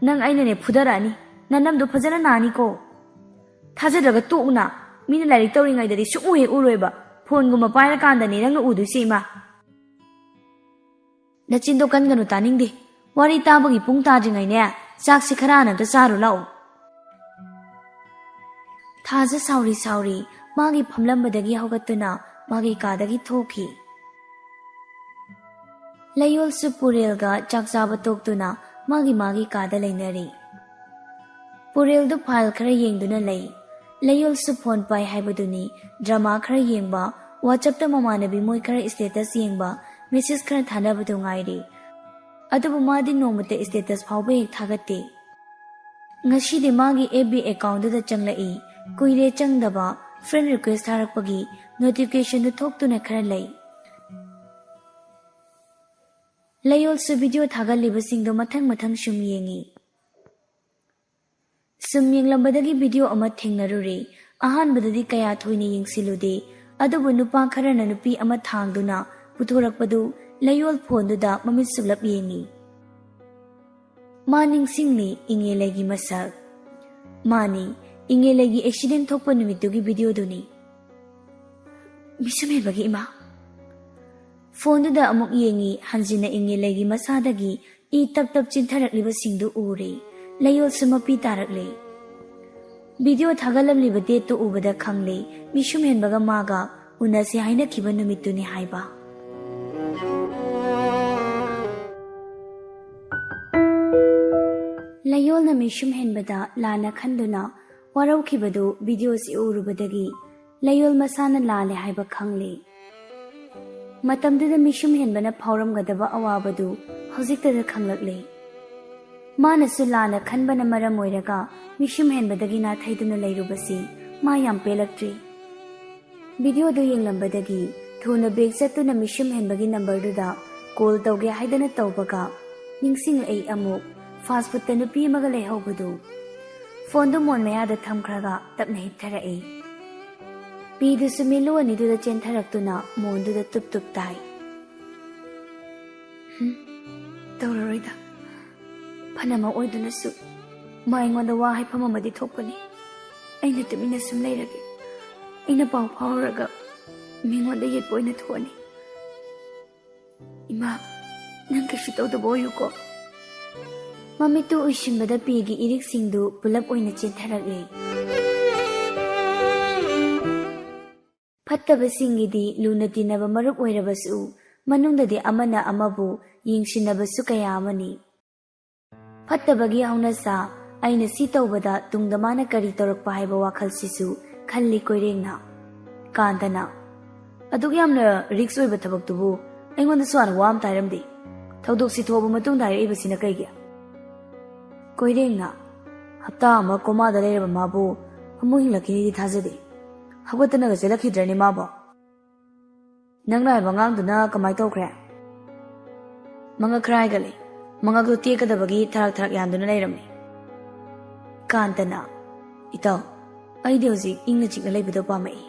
ꯅꯪ ꯑꯩꯅꯅꯦ ꯐꯨꯗꯔꯛꯑꯅꯤ꯫ ꯅꯅꯝꯗꯣ ꯐꯖꯅ ꯅꯥꯅꯤꯀꯣ꯫ ꯊꯥꯖꯗ꯭ꯔꯒ ꯇꯣꯛꯎꯅ꯫ ꯃꯤꯅ ꯂꯥꯏꯔꯤꯛ ꯇꯧꯔꯤꯉꯩꯗꯗꯤ ꯁꯨꯡꯎ ꯍꯦꯛ ꯎꯔꯣꯏꯕ꯫ ꯐꯣꯟꯒꯨꯝꯕ ꯄꯥꯏꯔꯀꯥꯟꯗꯅꯦ ꯅꯪꯅ ꯎꯗꯣꯏꯁꯦ ꯏꯃꯥ꯫" "ꯅꯆꯤꯟꯗꯣ ꯀꯟꯒꯅꯨ, ꯇꯥꯅꯤꯡꯗꯦ꯫ ꯋꯥꯔꯤ ꯇꯥꯕꯒꯤ ꯄꯨꯡ ꯇꯥꯗ꯭ꯔꯤꯉꯩꯅꯦ ꯆꯥꯛꯁꯤ ꯈꯔ ꯍꯥꯟꯅ ꯑꯝꯇ ꯆꯥꯔꯨ ꯂꯥꯛꯑꯣ꯫" ꯊꯥꯖ ꯁꯥꯎꯔꯤ ꯁꯥꯎꯔꯤ ꯃꯥꯒꯤ ꯐꯝꯂꯝꯕꯗꯒꯤ ꯍꯧꯒꯠꯇꯨꯅ ꯃꯥꯒꯤ ꯀꯥꯗꯒꯤ ꯊꯣꯛꯈꯤ꯫ ꯂꯩꯌꯣꯜꯁꯨ ꯄꯨꯔꯦꯜꯒ ꯆꯥꯛ ꯆꯥꯕ ꯇꯣꯛꯇꯨꯅ ꯃꯥꯒꯤ ꯃꯥꯒꯤ ꯀꯥꯗ ꯂꯩꯅꯔꯤ꯫ ꯄꯨꯔꯦꯜꯗꯨ ꯐꯥꯏꯜ ꯈꯔ ꯌꯦꯡꯗꯨꯅ ꯂꯩ꯫ ꯂꯩꯌꯣꯜꯁꯨ ꯐꯣꯟ ꯄꯥꯏ ꯍꯥꯏꯕꯗꯨꯅꯤ, ꯗ꯭ꯔꯃꯥ ꯈꯔ ꯌꯦꯡꯕ, ꯋꯥꯆꯞꯇ ꯃꯃꯥꯟꯅꯕꯤ ꯃꯣꯏ ꯈꯔ ꯏꯁꯇꯦꯇꯁ ꯌꯦꯡꯕ, ꯃꯦꯁꯦꯖ ꯈꯔ ꯊꯥꯅꯕꯗꯨ ꯉꯥꯏꯔꯤ꯫ ꯑꯗꯨꯕꯨ ꯃꯥꯗꯤ ꯅꯣꯡꯃꯇ ꯏꯁꯇꯦꯇꯁ ꯐꯥꯎꯕ ꯍꯦꯛ ꯊꯥꯒꯠꯇꯦ꯫ ꯉꯁꯤꯗꯤ ꯃꯥꯒꯤ ꯑꯦꯐ ꯕꯤ ꯑꯦꯀꯥꯎꯟꯗꯨꯗ ꯆꯪꯂꯛꯏ꯫ ꯀꯨꯏꯔꯦ ꯆꯪꯗꯕ, ꯐ꯭ꯔꯦꯟ ꯔꯤꯀ꯭ꯋꯦꯁ ꯊꯥꯔꯛꯄꯒꯤ ꯅꯣꯇꯤꯐꯤꯀꯦꯁꯟꯗꯨ ꯊꯣꯛꯇꯨꯅ ꯈꯔ ꯂꯩ꯫ ꯂꯌꯣꯜꯁꯨ ꯚꯤꯗꯤꯑꯣ ꯊꯥꯒꯠꯂꯤꯕꯁꯤꯡꯗꯣ ꯃꯊꯪ ꯃꯊꯪ ꯁꯨꯝ ꯌꯦꯡꯉꯤ꯫ ꯁꯨꯝ ꯌꯦꯡꯂꯝꯕꯗꯒꯤ ꯚꯤꯗꯤꯑꯣ ꯑꯃ ꯊꯦꯡꯅꯔꯨꯔꯦ꯫ ꯑꯍꯥꯟꯕꯗꯗꯤ ꯀꯌꯥ ꯊꯣꯏꯅ ꯌꯦꯡꯁꯤꯜꯂꯨꯗꯦ, ꯑꯗꯨꯕꯨ ꯅꯨꯄꯥ ꯈꯔꯅ ꯅꯨꯄꯤ ꯑꯃ ꯊꯥꯡꯗꯨꯅ ꯄꯨꯊꯣꯔꯛꯄꯗꯨ ꯂꯌꯣꯜ ꯐꯣꯟꯗꯨꯗ ꯃꯃꯤꯠ ꯁꯨꯞꯂꯞ ꯌꯦꯡꯉꯤ꯫ ꯃꯥ ꯅꯤꯡꯁꯤꯡꯂꯤ ꯏꯉꯦꯂꯩꯒꯤ ꯃꯁꯛ꯫ ꯃꯥꯅꯤ, ꯏꯉꯦꯂꯩꯒꯤ ꯑꯦꯛꯁꯤꯗꯦꯟ ꯊꯣꯛꯄ ꯅꯨꯃꯤꯠꯇꯨꯒꯤ ꯚꯤꯗꯤꯑꯣꯗꯨꯅꯤ꯫ ꯃꯤꯁꯨꯝ ꯍꯦꯟꯕꯒꯤ ꯏꯃꯥ꯫ ꯐꯣꯟꯗꯨꯗ ꯑꯃꯨꯛ ꯌꯦꯡꯉꯤ, ꯍꯟꯖꯤꯟꯅ ꯏꯉꯦꯂꯩꯒꯤ ꯃꯁꯥꯗꯒꯤ ꯏ ꯇꯞ ꯇꯞ ꯆꯤꯟꯊꯔꯛꯂꯤꯕꯁꯤꯡꯗꯨ ꯎꯔꯦ꯫ ꯂꯌꯣꯜꯁꯨ ꯃꯄꯤ ꯇꯥꯔꯛꯂꯦ꯫ ꯚꯤꯗꯤꯑꯣ ꯊꯥꯒꯠꯂꯝꯂꯤꯕ ꯗꯦꯠꯇꯨ ꯎꯕꯗ ꯈꯪꯂꯦ, ꯃꯤꯁꯨꯝ ꯍꯦꯟꯕꯒ ꯃꯥꯒ ꯎꯅꯁꯦ ꯍꯥꯏꯅꯈꯤꯕ ꯅꯨꯃꯤꯠꯇꯨꯅꯤ ꯍꯥꯏꯕ꯫ ꯂꯌꯣꯜꯅ ꯃꯤꯁꯨꯝ ꯍꯦꯟꯕꯗ ꯂꯥꯟꯅ ꯈꯟꯗꯨꯅ ꯋꯥꯔꯧꯈꯤꯕꯗꯨ ꯚꯤꯗꯤꯑꯣꯁꯤ ꯎꯔꯨꯕꯗꯒꯤ ꯂꯌꯣꯜ ꯃꯁꯥꯅ ꯂꯥꯜꯂꯦ ꯍꯥꯏꯕ ꯈꯪꯂꯦ꯫ ꯃꯇꯝꯗꯨꯗ ꯃꯤꯁꯨꯝ ꯍꯦꯟꯕꯅ ꯐꯥꯎꯔꯝꯒꯗꯕ ꯑꯋꯥꯕꯗꯨ ꯍꯧꯖꯤꯛꯇꯗ ꯈꯪꯂꯛꯂꯦ꯫ ꯃꯥꯅꯁꯨ ꯂꯥꯟꯅ ꯈꯟꯕꯅ ꯃꯔꯝ ꯑꯣꯏꯔꯒ ꯃꯤꯁꯨꯝ ꯍꯦꯟꯕꯗꯒꯤ ꯅꯥꯊꯩꯗꯨꯅ ꯂꯩꯔꯨꯕꯁꯤ ꯃꯥ ꯌꯥꯝ ꯄꯦꯜꯂꯛꯇ꯭ꯔꯤ꯫ ꯚꯤꯗꯤꯑꯣꯗꯨ ꯌꯦꯡꯂꯝꯕꯗꯒꯤ ꯊꯨꯅ ꯕꯦꯛ ꯆꯠꯇꯨꯅ ꯃꯤꯁꯨꯝ ꯍꯦꯟꯕꯒꯤ ꯅꯝꯕꯔꯗꯨꯗ ꯀꯣꯜ ꯇꯧꯒꯦ ꯍꯥꯏꯗꯅ ꯇꯧꯕꯒ ꯅꯤꯡꯁꯤꯡꯂꯛꯏ ꯑꯃꯨꯛ ꯐꯥꯁ ꯐꯨꯗꯇ ꯅꯨꯄꯤ ꯑꯃꯒ ꯂꯩꯍꯧꯕꯗꯨ꯫ ꯐꯣꯟꯗꯨ ꯃꯣꯟ ꯃꯌꯥꯗ ꯊꯝꯈ꯭ꯔꯒ ꯇꯞꯅ ꯍꯤꯞꯊꯔꯛꯏ꯫ ꯄꯤꯗꯨꯁꯨ ꯃꯤꯠꯂꯨ ꯑꯅꯤꯗꯨꯗ ꯆꯦꯟꯊꯔꯛꯇꯨꯅ ꯃꯣꯟꯗꯨꯗ ꯇꯨꯞ ꯇꯨꯞ ꯇꯥꯏ꯫ "ꯍꯨꯝ, ꯇꯧꯔꯔꯣꯏꯗ꯫ ꯐꯅꯃꯛ ꯑꯣꯏꯗꯨꯅꯁꯨ ꯃꯥ ꯑꯩꯉꯣꯟꯗ ꯋꯥ ꯍꯥꯏꯐꯝ ꯑꯃꯗꯤ ꯊꯣꯛꯄꯅꯤ꯫ ꯑꯩꯅ ꯇꯨꯃꯤꯟꯅ ꯁꯨꯝ ꯂꯩꯔꯒꯦ꯫ ꯑꯩꯅ ꯄꯥꯎ ꯐꯥꯎꯔꯨꯔꯒ ꯃꯤꯉꯣꯟꯗ ꯌꯦꯠꯄ ꯑꯣꯏꯅ ꯊꯣꯛꯑꯅꯤ꯫ ꯏꯃꯥ, ꯅꯪ ꯀꯩꯁꯨ ꯇꯧꯗꯕ ꯑꯣꯏꯌꯨꯀꯣ꯫" ꯃꯃꯤꯠꯇꯨ ꯎꯏꯁꯤꯟꯕꯗ ꯄꯤꯒꯤ ꯏꯔꯤꯛꯁꯤꯡꯗꯨ ꯄꯨꯂꯞ ꯑꯣꯏꯅ ꯆꯦꯟꯊꯔꯛꯂꯦ꯫ ꯐꯠꯇꯕꯁꯤꯡꯒꯤꯗꯤ ꯂꯨꯅ ꯇꯤꯟꯅꯕ ꯃꯔꯨꯞ ꯑꯣꯏꯔꯕꯁꯨ ꯃꯅꯨꯡꯗꯗꯤ ꯑꯃꯅ ꯑꯃꯕꯨ ꯌꯦꯡꯁꯤꯟꯅꯕꯁꯨ ꯀꯌꯥ ꯑꯃꯅꯤ꯫ ꯐꯠꯇꯕꯒꯤ ꯍꯧꯅꯁꯥ, ꯑꯩꯅ ꯁꯤ ꯇꯧꯕꯗ ꯇꯨꯡꯗ ꯃꯥꯅ ꯀꯔꯤ ꯇꯧꯔꯛꯄ ꯍꯥꯏꯕ ꯋꯥꯈꯜꯁꯤꯁꯨ ꯈꯜꯂꯤ ꯀꯣꯏꯔꯦꯡꯅ꯫ ꯀꯥꯟꯇꯅ, "ꯑꯗꯨꯛ ꯌꯥꯝꯅ ꯔꯤꯛꯁ ꯑꯣꯏꯕ ꯊꯕꯛꯇꯨꯕꯨ ꯑꯩꯉꯣꯟꯗꯁꯨ ꯍꯥꯟꯅ ꯋꯥ ꯑꯝꯇ ꯍꯥꯏꯔꯝꯗꯦ꯫ ꯊꯧꯗꯣꯛꯁꯤ ꯊꯣꯛꯑꯕ ꯃꯇꯨꯡꯗ ꯍꯥꯏꯔꯛꯏꯕꯁꯤꯅ ꯀꯩꯒꯤ?" ꯀꯣꯏꯔꯦꯡꯅ, "ꯍꯞꯇꯥ ꯑꯃ ꯀꯣꯃꯥꯗ ꯂꯩꯔꯕ ꯃꯥꯕꯨ ꯑꯃꯨꯛ ꯍꯤꯡꯂꯛꯈꯤꯅꯤꯗꯤ ꯊꯥꯖꯗꯦ꯫ ꯍꯧꯒꯠꯇꯅꯒ ꯆꯦꯜꯂꯛꯈꯤꯗ꯭ꯔꯅꯤ ꯃꯥꯕꯣ?" "ꯅꯪꯅ ꯍꯥꯏꯕ ꯑꯉꯥꯡꯗꯨꯅ ꯀꯃꯥꯏ ꯇꯧꯈ꯭ꯔꯦ?" ꯃꯉꯛ ꯈꯔ ꯍꯥꯏꯒꯠꯂꯦ꯫ ꯃꯉꯛꯇꯣ ꯇꯦꯛꯀꯗꯕꯒꯤ ꯊꯔꯥꯛ ꯊꯔꯥꯛ ꯌꯥꯟꯗꯨꯅ ꯂꯩꯔꯝꯃꯤ꯫ ꯀꯥꯟꯇꯅ, "ꯏꯇꯥꯎ, ꯑꯩꯗꯤ ꯍꯧꯖꯤꯛ ꯏꯪꯅ ꯆꯤꯛꯅ ꯂꯩꯕꯗꯣ ꯄꯥꯝꯃꯛꯏ꯫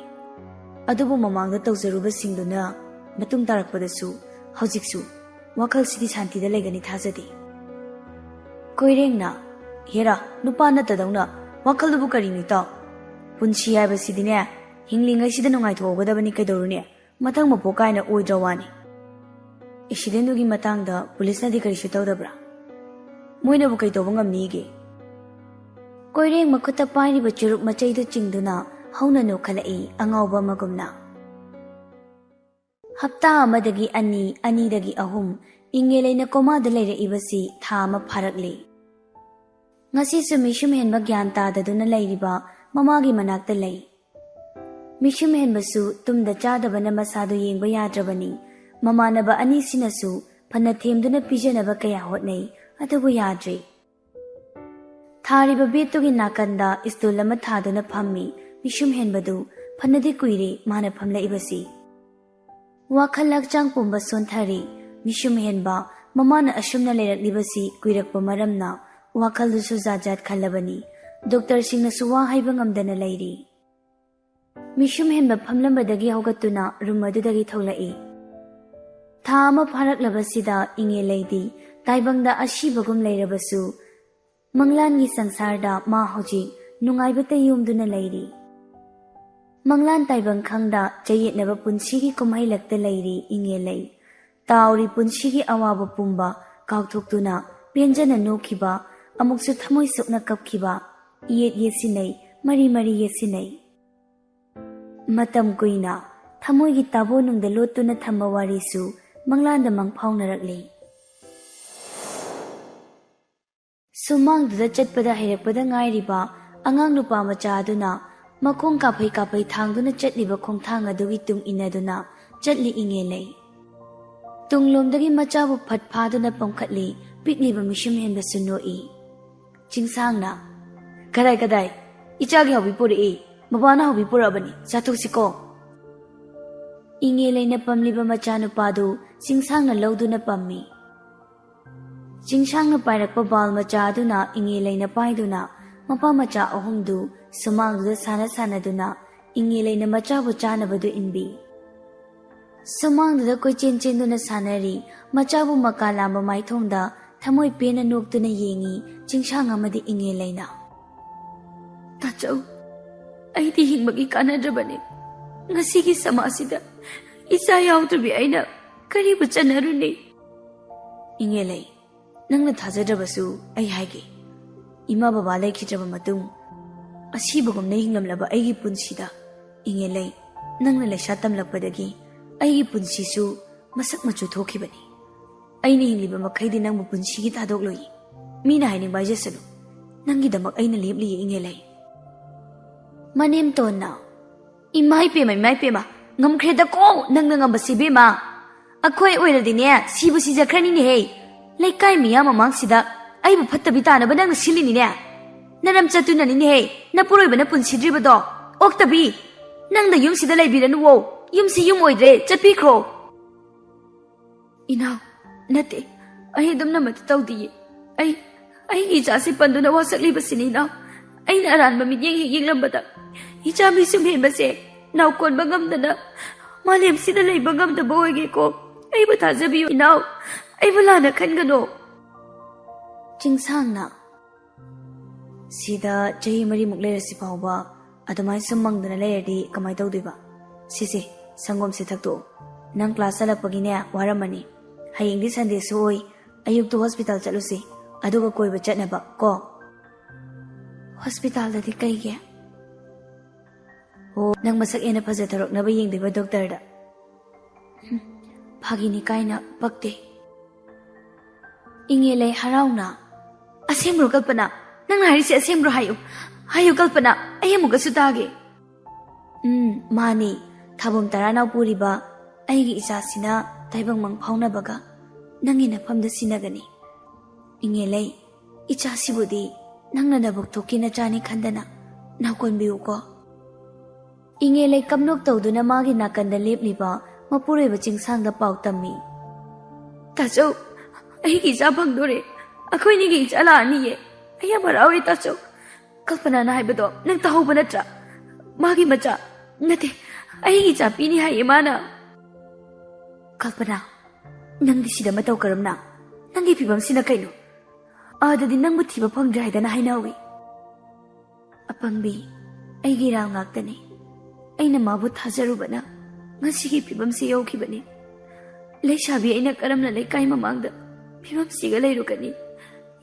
ꯑꯗꯨꯕꯨ ꯃꯃꯥꯡꯗ ꯇꯧꯖꯔꯨꯕꯁꯤꯡꯗꯨꯅ ꯃꯇꯨꯡ ꯇꯥꯔꯛꯄꯗꯁꯨ ꯍꯧꯖꯤꯛꯁꯨ ꯋꯥꯈꯜꯁꯤꯗꯤ ꯁꯥꯟꯇꯤꯗ ꯂꯩꯒꯅꯤ ꯊꯥꯖꯗꯦ꯫" ꯀꯣꯏꯔꯦꯡꯅ, "ꯍꯦꯔꯥ, ꯅꯨꯄꯥ ꯅꯠꯇꯗꯧꯅ ꯋꯥꯈꯜꯗꯨꯕꯨ ꯀꯔꯤꯅꯣ ꯏꯇꯥꯎ? ꯄꯨꯟꯁꯤ ꯍꯥꯏꯕꯁꯤꯗꯤꯅꯦ, ꯍꯤꯡꯂꯤꯉꯩꯁꯤꯗ ꯅꯨꯡꯉꯥꯏꯊꯣꯛꯍꯧꯒꯗꯕꯅꯤ ꯀꯩꯗꯧꯔꯨꯅꯤ? ꯃꯊꯪ ꯃꯄꯣꯛ ꯀꯥꯏꯅ ꯑꯣꯏꯗ꯭ꯔ ꯋꯥꯅꯤ꯫" ꯑꯦꯛꯁꯤꯗꯦꯟꯗꯨꯒꯤ ꯃꯇꯥꯡꯗ ꯄꯨꯂꯤꯁꯅꯗꯤ ꯀꯔꯤꯁꯨ ꯇꯧꯗꯕ꯭ꯔꯥ? ꯃꯣꯏꯅꯕꯨ ꯀꯩ ꯇꯧꯕ ꯉꯝꯅꯤꯒꯦ? ꯀꯣꯏꯔꯦꯡ ꯃꯈꯨꯠꯇ ꯄꯥꯏꯔꯤꯕ ꯆꯨꯔꯨꯞ ꯃꯆꯩꯗꯨ ꯆꯤꯡꯗꯨꯅ ꯍꯧꯅ ꯅꯣꯛꯈꯠꯂꯛꯏ ꯑꯉꯥꯎꯕ ꯑꯃꯒꯨꯝꯅ꯫ ꯍꯞꯇꯥ ꯑꯃꯗꯒꯤ ꯑꯅꯤ, ꯑꯅꯤꯗꯒꯤ ꯑꯍꯨꯝ, ꯏꯪꯉꯦꯂꯩꯅ ꯀꯣꯃꯥꯗ ꯂꯩꯔꯛꯏꯕꯁꯤ ꯊꯥ ꯑꯃ ꯐꯥꯔꯛꯂꯦ꯫ ꯉꯁꯤꯁꯨ ꯃꯤꯁꯨꯝ ꯍꯦꯟꯕ ꯒ꯭ꯌꯥꯟ ꯇꯥꯗꯗꯨꯅ ꯂꯩꯔꯤꯕ ꯃꯃꯥꯒꯤ ꯃꯅꯥꯛꯇ ꯂꯩ꯫ ꯃꯤꯁꯨꯝ ꯍꯦꯟꯕꯁꯨ ꯇꯨꯝꯗ ꯆꯥꯗꯕꯅ ꯃꯁꯥꯗꯨ ꯌꯦꯡꯕ ꯌꯥꯗ꯭ꯔꯕꯅꯤ꯫ ꯃꯃꯥꯟꯅꯕ ꯑꯅꯤꯁꯤꯅꯁꯨ ꯐꯅ ꯊꯦꯝꯗꯨꯅ ꯄꯤꯖꯅꯕ ꯀꯌꯥ ꯍꯣꯠꯅꯩ, ꯑꯗꯨꯕꯨ ꯌꯥꯗ꯭ꯔꯦ꯫ ꯊꯥꯔꯤꯕ ꯕꯦꯠꯇꯨꯒꯤ ꯅꯥꯀꯟꯗ ꯏꯁꯇꯨꯜ ꯑꯃ ꯊꯥꯗꯨꯅ ꯐꯝꯃꯤ ꯃꯤꯁꯨꯝ ꯍꯦꯟꯕꯗꯨ꯫ ꯐꯅꯗꯤ ꯀꯨꯏꯔꯦ ꯃꯥꯅ ꯐꯝꯂꯛꯏꯕꯁꯤ꯫ ꯋꯥꯈꯜ ꯍꯛꯆꯥꯡ ꯄꯨꯝꯕ ꯁꯣꯟꯊꯔꯦ꯫ ꯃꯤꯁꯨꯝ ꯍꯦꯟꯕ ꯃꯃꯥꯅ ꯑꯁꯨꯝꯅ ꯂꯩꯔꯛꯂꯤꯕꯁꯤ ꯀꯨꯏꯔꯛꯄ ꯃꯔꯝꯅ ꯋꯥꯈꯜꯗꯨꯁꯨ ꯖꯥꯠ ꯖꯥꯠ ꯈꯜꯂꯕꯅꯤ꯫ ꯗꯣꯛꯇꯔꯁꯤꯡꯅꯁꯨ ꯋꯥ ꯍꯥꯏꯕ ꯉꯝꯗꯅ ꯂꯩꯔꯤ꯫ ꯃꯤꯁꯨꯝ ꯍꯦꯟꯕ ꯐꯝꯂꯝꯕꯗꯒꯤ ꯍꯧꯒꯠꯇꯨꯅ ꯔꯨꯝ ꯑꯗꯨꯗꯒꯤ ꯊꯣꯛꯂꯛꯏ꯫ ꯊꯥ ꯑꯃ ꯐꯥꯔꯛꯂꯕꯁꯤꯗ ꯏꯉꯦꯂꯩꯗꯤ ꯇꯥꯏꯕꯪꯗ ꯑꯁꯤꯕꯒꯨꯝ ꯂꯩꯔꯕꯁꯨ, ꯃꯪꯂꯥꯟꯒꯤ ꯁꯪꯁꯥꯔꯗ ꯃꯥ ꯍꯧꯖꯤꯛ ꯅꯨꯡꯉꯥꯏꯕꯇ ꯌꯣꯝꯗꯨꯅ ꯂꯩꯔꯤ꯫ ꯃꯪꯂꯥꯟ ꯇꯥꯏꯕꯪ ꯈꯪꯗ ꯆꯌꯦꯠꯅꯕ ꯄꯨꯟꯁꯤꯒꯤ ꯀꯨꯝꯍꯩꯂꯛꯇ ꯂꯩꯔꯤ ꯏꯉꯦꯂꯩ꯫ ꯇꯥꯎꯔꯤ ꯄꯨꯟꯁꯤꯒꯤ ꯑꯋꯥꯕ ꯄꯨꯝꯕ ꯀꯥꯎꯊꯣꯛꯇꯨꯅ ꯄꯦꯟꯖꯅ ꯅꯣꯛꯈꯤꯕ, ꯑꯃꯨꯛꯁꯨ ꯊꯃꯣꯏ ꯁꯣꯛꯅ ꯀꯞꯈꯤꯕ, ꯏꯌꯦꯠ ꯌꯦꯠꯁꯤꯟꯅꯩ, ꯃꯔꯤ ꯃꯔꯤ ꯌꯦꯠꯁꯤꯟꯅꯩ꯫ ꯃꯇꯝ ꯀꯨꯏꯅ ꯊꯃꯣꯏꯒꯤ ꯇꯥꯕꯣꯅꯨꯡꯗ ꯂꯣꯠꯇꯨꯅ ꯊꯝꯕ ꯋꯥꯔꯤꯁꯨ ꯃꯪꯂꯥꯟꯗ ꯃꯪꯐꯥꯎꯅꯔꯛꯂꯤ꯫ ꯁꯨꯃꯥꯡꯗꯨꯗ ꯆꯠꯄꯗ ꯍꯩꯔꯛꯄꯗ ꯉꯥꯏꯔꯤꯕ ꯑꯉꯥꯡ ꯅꯨꯄꯥ ꯃꯆꯥ ꯑꯗꯨꯅ ꯃꯈꯣꯡ ꯀꯥꯐꯩ ꯀꯥꯐꯩ ꯊꯥꯡꯗꯨꯅ ꯆꯠꯂꯤꯕ ꯈꯣꯡꯊꯥꯡ ꯑꯗꯨꯒꯤ ꯇꯨꯡ ꯏꯟꯅꯗꯨꯅ ꯆꯠꯂꯤ ꯏꯉꯦꯂꯩ꯫ ꯇꯨꯡꯂꯣꯝꯗꯒꯤ ꯃꯆꯥꯕꯨ ꯐꯠ ꯐꯥꯗꯨꯅ ꯄꯝꯈꯠꯂꯤ ꯄꯤꯛꯂꯤꯕ ꯃꯤꯁꯨꯝ ꯍꯦꯟꯕꯁꯨ ꯅꯣꯛꯏ꯫ ꯆꯤꯡꯁꯥꯡꯅ, "ꯀꯗꯥꯏ, ꯀꯗꯥꯏ? ꯏꯆꯥꯒꯤ ꯍꯥꯎꯕꯤ ꯄꯨꯔꯛꯏ꯫ ꯃꯄꯥꯅ ꯍꯥꯎꯕꯤ ꯄꯨꯔꯛꯑꯕꯅꯤ꯫ ꯆꯥꯊꯣꯛꯁꯤꯀꯣ?" ꯏꯉꯦꯂꯩꯅ ꯄꯝꯂꯤꯕ ꯃꯆꯥꯅꯨꯄꯥꯗꯨ ꯆꯤꯡꯁꯥꯡꯅ ꯂꯧꯗꯨꯅ ꯄꯝꯃꯤ꯫ ꯆꯤꯡꯁꯥꯡꯅ ꯄꯥꯏꯔꯛꯄ ꯕꯥꯜ ꯃꯆꯥ ꯑꯗꯨꯅ ꯏꯉꯦꯂꯩꯅ ꯄꯥꯏꯗꯨꯅ ꯃꯄꯥ ꯃꯆꯥ ꯑꯍꯨꯝꯗꯨ ꯁꯨꯃꯥꯡꯗꯨꯗ ꯁꯥꯟꯅ ꯁꯥꯟꯅꯗꯨꯅ ꯏꯉꯦꯂꯩꯅ ꯃꯆꯥꯕꯨ ꯆꯥꯅꯕꯗꯨ ꯏꯟꯕꯤ꯫ ꯁꯨꯃꯥꯡꯗꯨꯗ ꯀꯣꯏꯆꯦꯟ ꯆꯦꯟꯗꯨꯅ ꯁꯥꯟꯅꯔꯤ ꯃꯆꯥꯕꯨ ꯃꯀꯥ ꯂꯥꯝꯕ ꯃꯥꯏꯊꯣꯡꯗ ꯊꯃꯣꯏ ꯄꯦꯟꯅ ꯅꯣꯛꯇꯨꯅ ꯌꯦꯡꯉꯤ ꯆꯤꯡꯁꯥꯡ ꯑꯃꯗꯤ ꯏꯉꯦꯂꯩꯅ꯫ "ꯇꯥꯆꯧ, ꯑꯩꯗꯤ ꯍꯤꯡꯕꯒꯤ ꯀꯥꯟꯅꯗ꯭ꯔꯕꯅꯤ꯫ ꯉꯁꯤꯒꯤ ꯁꯃꯥꯖꯁꯤꯗ ꯏꯆꯥ ꯌꯥꯎꯗ꯭ꯔꯕꯤ ꯑꯩꯅ ꯀꯔꯤꯕꯨ ꯆꯟꯅꯔꯨꯅꯤ?" "ꯏꯉꯦꯂꯩ, ꯅꯪꯅ ꯊꯥꯖꯗ꯭ꯔꯕꯁꯨ ꯑꯩ ꯍꯥꯏꯒꯦ꯫ ꯏꯃꯥ ꯕꯕꯥ ꯂꯩꯈꯤꯗ꯭ꯔꯕ ꯃꯇꯨꯡ ꯑꯁꯤꯕꯒꯨꯝꯅ ꯍꯤꯡꯂꯝꯂꯕ ꯑꯩꯒꯤ ꯄꯨꯟꯁꯤꯗ, ꯏꯉꯦꯂꯩ, ꯅꯪꯅ ꯂꯩꯁꯥ ꯇꯝꯂꯛꯄꯗꯒꯤ ꯑꯩꯒꯤ ꯄꯨꯟꯁꯤꯁꯨ ꯃꯁꯛ ꯃꯆꯨ ꯊꯣꯛꯈꯤꯕꯅꯤ꯫ ꯑꯩꯅ ꯍꯤꯡꯂꯤꯕ ꯃꯈꯩꯗꯤ ꯅꯪꯕꯨ ꯄꯨꯟꯁꯤꯒꯤ ꯊꯥꯗꯣꯛꯂꯣꯏ꯫ ꯃꯤꯅ ꯍꯥꯏꯅꯤꯡꯕ ꯍꯥꯏꯖꯁꯅꯨ, ꯅꯪꯒꯤꯗꯃꯛ ꯑꯩꯅ ꯂꯦꯞꯂꯤꯌꯦ, ꯏꯉꯦꯂꯩ꯫" ꯃꯅꯦꯝꯇꯣꯟꯅ, "ꯏꯃꯥ ꯏꯄꯦꯝꯃ, ꯏꯃꯥ ꯏꯄꯦꯝꯃ, ꯉꯝꯈ꯭ꯔꯦꯗꯀꯣ ꯅꯪꯅ ꯉꯝꯕꯁꯤ ꯏꯕꯦꯝꯃ꯫ ꯑꯩꯈꯣꯏ ꯑꯣꯏꯔꯗꯤꯅꯦ ꯁꯤꯕꯨ ꯁꯤꯖꯈ꯭ꯔꯅꯤꯅꯦꯍꯦ꯫ ꯂꯩꯀꯥꯏ ꯃꯤꯌꯥꯝ ꯃꯃꯥꯡꯁꯤꯗ ꯑꯩꯕꯨ ꯐꯠꯇꯕꯤ ꯇꯥꯅꯕ ꯅꯪꯅ ꯁꯤꯜꯂꯤꯅꯤꯅꯦ꯫ ꯅꯔꯝ ꯆꯠꯇꯨꯅꯅꯤꯅꯦꯍꯦ ꯅꯄꯨꯔꯣꯏꯕꯅ ꯄꯨꯟꯁꯤꯗ꯭ꯔꯤꯕꯗꯣ꯫ ꯑꯣꯛꯇꯕꯤ, ꯅꯪꯗ ꯌꯨꯝꯁꯤꯗ ꯂꯩꯕꯤꯔꯅꯨꯋꯣ꯫ ꯌꯨꯝꯁꯤ ꯌꯨꯝ ꯑꯣꯏꯗ꯭ꯔꯦ, ꯆꯠꯄꯤꯈ꯭ꯔꯣ꯫" "ꯏꯅꯥꯎ, ꯅꯠꯇꯦ, ꯑꯩ ꯑꯗꯨꯝꯅꯃꯛꯇꯤ ꯇꯧꯗꯤꯌꯦ꯫ ꯑꯩ, ꯑꯩꯒꯤ ꯏꯆꯥꯁꯤ ꯄꯟꯗꯨꯅ ꯋꯥꯁꯛꯂꯤꯕꯁꯤꯅꯤ ꯏꯅꯥꯎ꯫ ꯑꯩꯅ ꯑꯔꯥꯟꯕ ꯃꯤꯠꯌꯦꯡ ꯍꯦꯛ ꯌꯦꯡꯂꯝꯕꯗ ꯏꯆꯥ ꯃꯤꯁꯨꯝ ꯍꯦꯟꯕꯁꯦ ꯅꯥꯎꯀꯣꯟꯕ ꯉꯝꯗꯅ ꯃꯥꯂꯦꯝꯁꯤꯗ ꯂꯩꯕ ꯉꯝꯗꯕ ꯑꯣꯏꯒꯦꯀꯣ꯫ ꯑꯩꯕꯨ ꯊꯥꯖꯕꯤꯌꯨ ꯏꯅꯥꯎ, ꯑꯩꯕꯨ ꯂꯥꯟꯅ ꯈꯟꯒꯅꯨ꯫" ꯆꯤꯡꯁꯥꯡꯅ, "ꯁꯤꯗ ꯆꯍꯤ ꯃꯔꯤꯃꯨꯛ ꯂꯩꯔꯁꯤ ꯐꯥꯎꯕ ꯑꯗꯨꯃꯥꯏꯅ ꯁꯨꯝ ꯃꯪꯗꯅ ꯂꯩꯔꯗꯤ ꯀꯃꯥꯏꯅ ꯇꯧꯗꯣꯏꯕ? ꯁꯤꯁꯦ, ꯁꯪꯒꯣꯝꯁꯦ ꯊꯛꯇꯣꯛꯑꯣ꯫ ꯅꯪ ꯀ꯭ꯂꯥꯁ ꯍꯜꯂꯛꯄꯒꯤꯅꯦ ꯋꯥꯔꯝꯃꯅꯤ꯫ ꯍꯌꯦꯡꯗꯤ ꯁꯟꯗꯦꯁꯨ ꯑꯣꯏ, ꯑꯌꯨꯛꯇ ꯍꯣꯁꯄꯤꯇꯥꯜ ꯆꯠꯂꯨꯁꯤ, ꯑꯗꯨꯒ ꯀꯣꯏꯕ ꯆꯠꯅꯕ ꯀꯣ꯫" "ꯍꯣꯁꯄꯤꯇꯥꯜꯗꯗꯤ ꯀꯩꯒꯤ?" "ꯑꯣ, ꯅꯪ ꯃꯁꯛ ꯍꯦꯟꯅ ꯐꯖꯊꯣꯔꯛꯅꯕ ꯌꯦꯡꯗꯣꯏꯕ ꯗꯣꯛꯇꯔꯗ꯫" "ꯍꯨꯝ, ꯐꯥꯒꯤꯅꯤ ꯀꯥꯏꯅ ꯄꯛꯇꯦ꯫" ꯏꯉꯦꯂꯩ ꯍꯔꯥꯎꯅ, "ꯑꯁꯦꯡꯕ꯭ꯔꯣ ꯀꯜꯄꯅꯥ? ꯅꯪꯅ ꯍꯥꯏꯔꯤꯁꯦ ꯑꯁꯦꯡꯕ꯭ꯔꯣ? ꯍꯥꯏꯌꯨ, ꯍꯥꯏꯌꯨ ꯀꯜꯄꯅꯥ, ꯑꯩ ꯑꯃꯨꯛꯀꯁꯨ ꯇꯥꯒꯦ꯫" "ꯎꯝ, ꯃꯥꯅꯤ꯫ ꯊꯥꯕꯨꯝ ꯇꯔꯥꯅꯥꯎ ꯄꯨꯔꯤꯕ ꯑꯩꯒꯤ ꯏꯆꯥꯁꯤꯅ ꯇꯥꯏꯕꯪ ꯃꯪ ꯐꯥꯎꯅꯕꯒ ꯅꯪꯒꯤ ꯅꯐꯝꯗ ꯁꯤꯟꯅꯒꯅꯤ꯫ ꯏꯉꯦꯂꯩ, ꯏꯆꯥꯁꯤꯕꯨꯗꯤ ꯅꯪꯅ ꯅꯕꯨꯛ ꯊꯣꯛꯀꯤ ꯅꯆꯥꯅꯤ ꯈꯟꯗꯅ ꯅꯥꯎꯀꯣꯟꯕꯤꯌꯨꯀꯣ꯫" ꯏꯉꯦꯂꯩ ꯀꯞꯅꯣꯛ ꯇꯧꯗꯨꯅ ꯃꯥꯒꯤ ꯅꯥꯀꯟꯗ ꯂꯦꯞꯂꯤꯕ ꯃꯄꯨꯔꯣꯏꯕ ꯆꯤꯡꯁꯥꯡꯗ ꯄꯥꯎ ꯇꯝꯃꯤ꯫ "ꯇꯥꯆꯧ, ꯑꯩꯒꯤ ꯏꯆꯥ ꯐꯪꯗꯣꯔꯦ꯫ ꯑꯩꯈꯣꯏꯅꯤꯒꯤ ꯏꯆꯥ ꯂꯥꯛꯑꯅꯤꯌꯦ꯫ ꯑꯩ ꯌꯥꯝ ꯍꯔꯥꯎꯋꯦ, ꯇꯥꯆꯧ꯫ ꯀꯜꯄꯅꯥꯅ ꯍꯥꯏꯕꯗꯣ ꯅꯪ ꯇꯥꯍꯧꯕ ꯅꯠꯇ꯭ꯔꯥ? ꯃꯥꯒꯤ ꯃꯆꯥ ꯅꯠꯇꯦ, ꯑꯩꯒꯤ ꯏꯆꯥ ꯄꯤꯅꯤ ꯍꯥꯏꯌꯦ ꯃꯥꯅ꯫ ꯀꯜꯄꯅꯥ, ꯅꯪꯗꯤ ꯁꯤꯗ ꯃꯇꯧ ꯀꯔꯝꯅ? ꯅꯪꯒꯤ ꯐꯤꯕꯝꯁꯤꯅ ꯀꯩꯅꯣ? ꯑꯥꯗꯗꯤ ꯅꯪꯕꯨ ꯊꯤꯕ ꯐꯪꯗ꯭ꯔꯦ ꯍꯥꯏꯗꯅ ꯍꯥꯏꯅꯍꯧꯏ꯫ ꯑꯄꯪꯕꯤ, ꯑꯩꯒꯤ ꯏꯔꯥꯜ ꯉꯥꯛꯇꯅꯤ꯫ ꯑꯩꯅ ꯃꯥꯕꯨ ꯊꯥꯖꯔꯨꯕꯅ ꯉꯁꯤꯒꯤ ꯐꯤꯕꯝꯁꯤ ꯌꯧꯈꯤꯕꯅꯤ꯫ ꯂꯩꯁꯥꯕꯤ ꯑꯩꯅ ꯀꯔꯝꯅ ꯂꯩꯀꯥꯏ ꯃꯃꯥꯡꯗ ꯐꯤꯕꯝꯁꯤꯒ ꯂꯩꯔꯨꯒꯅꯤ?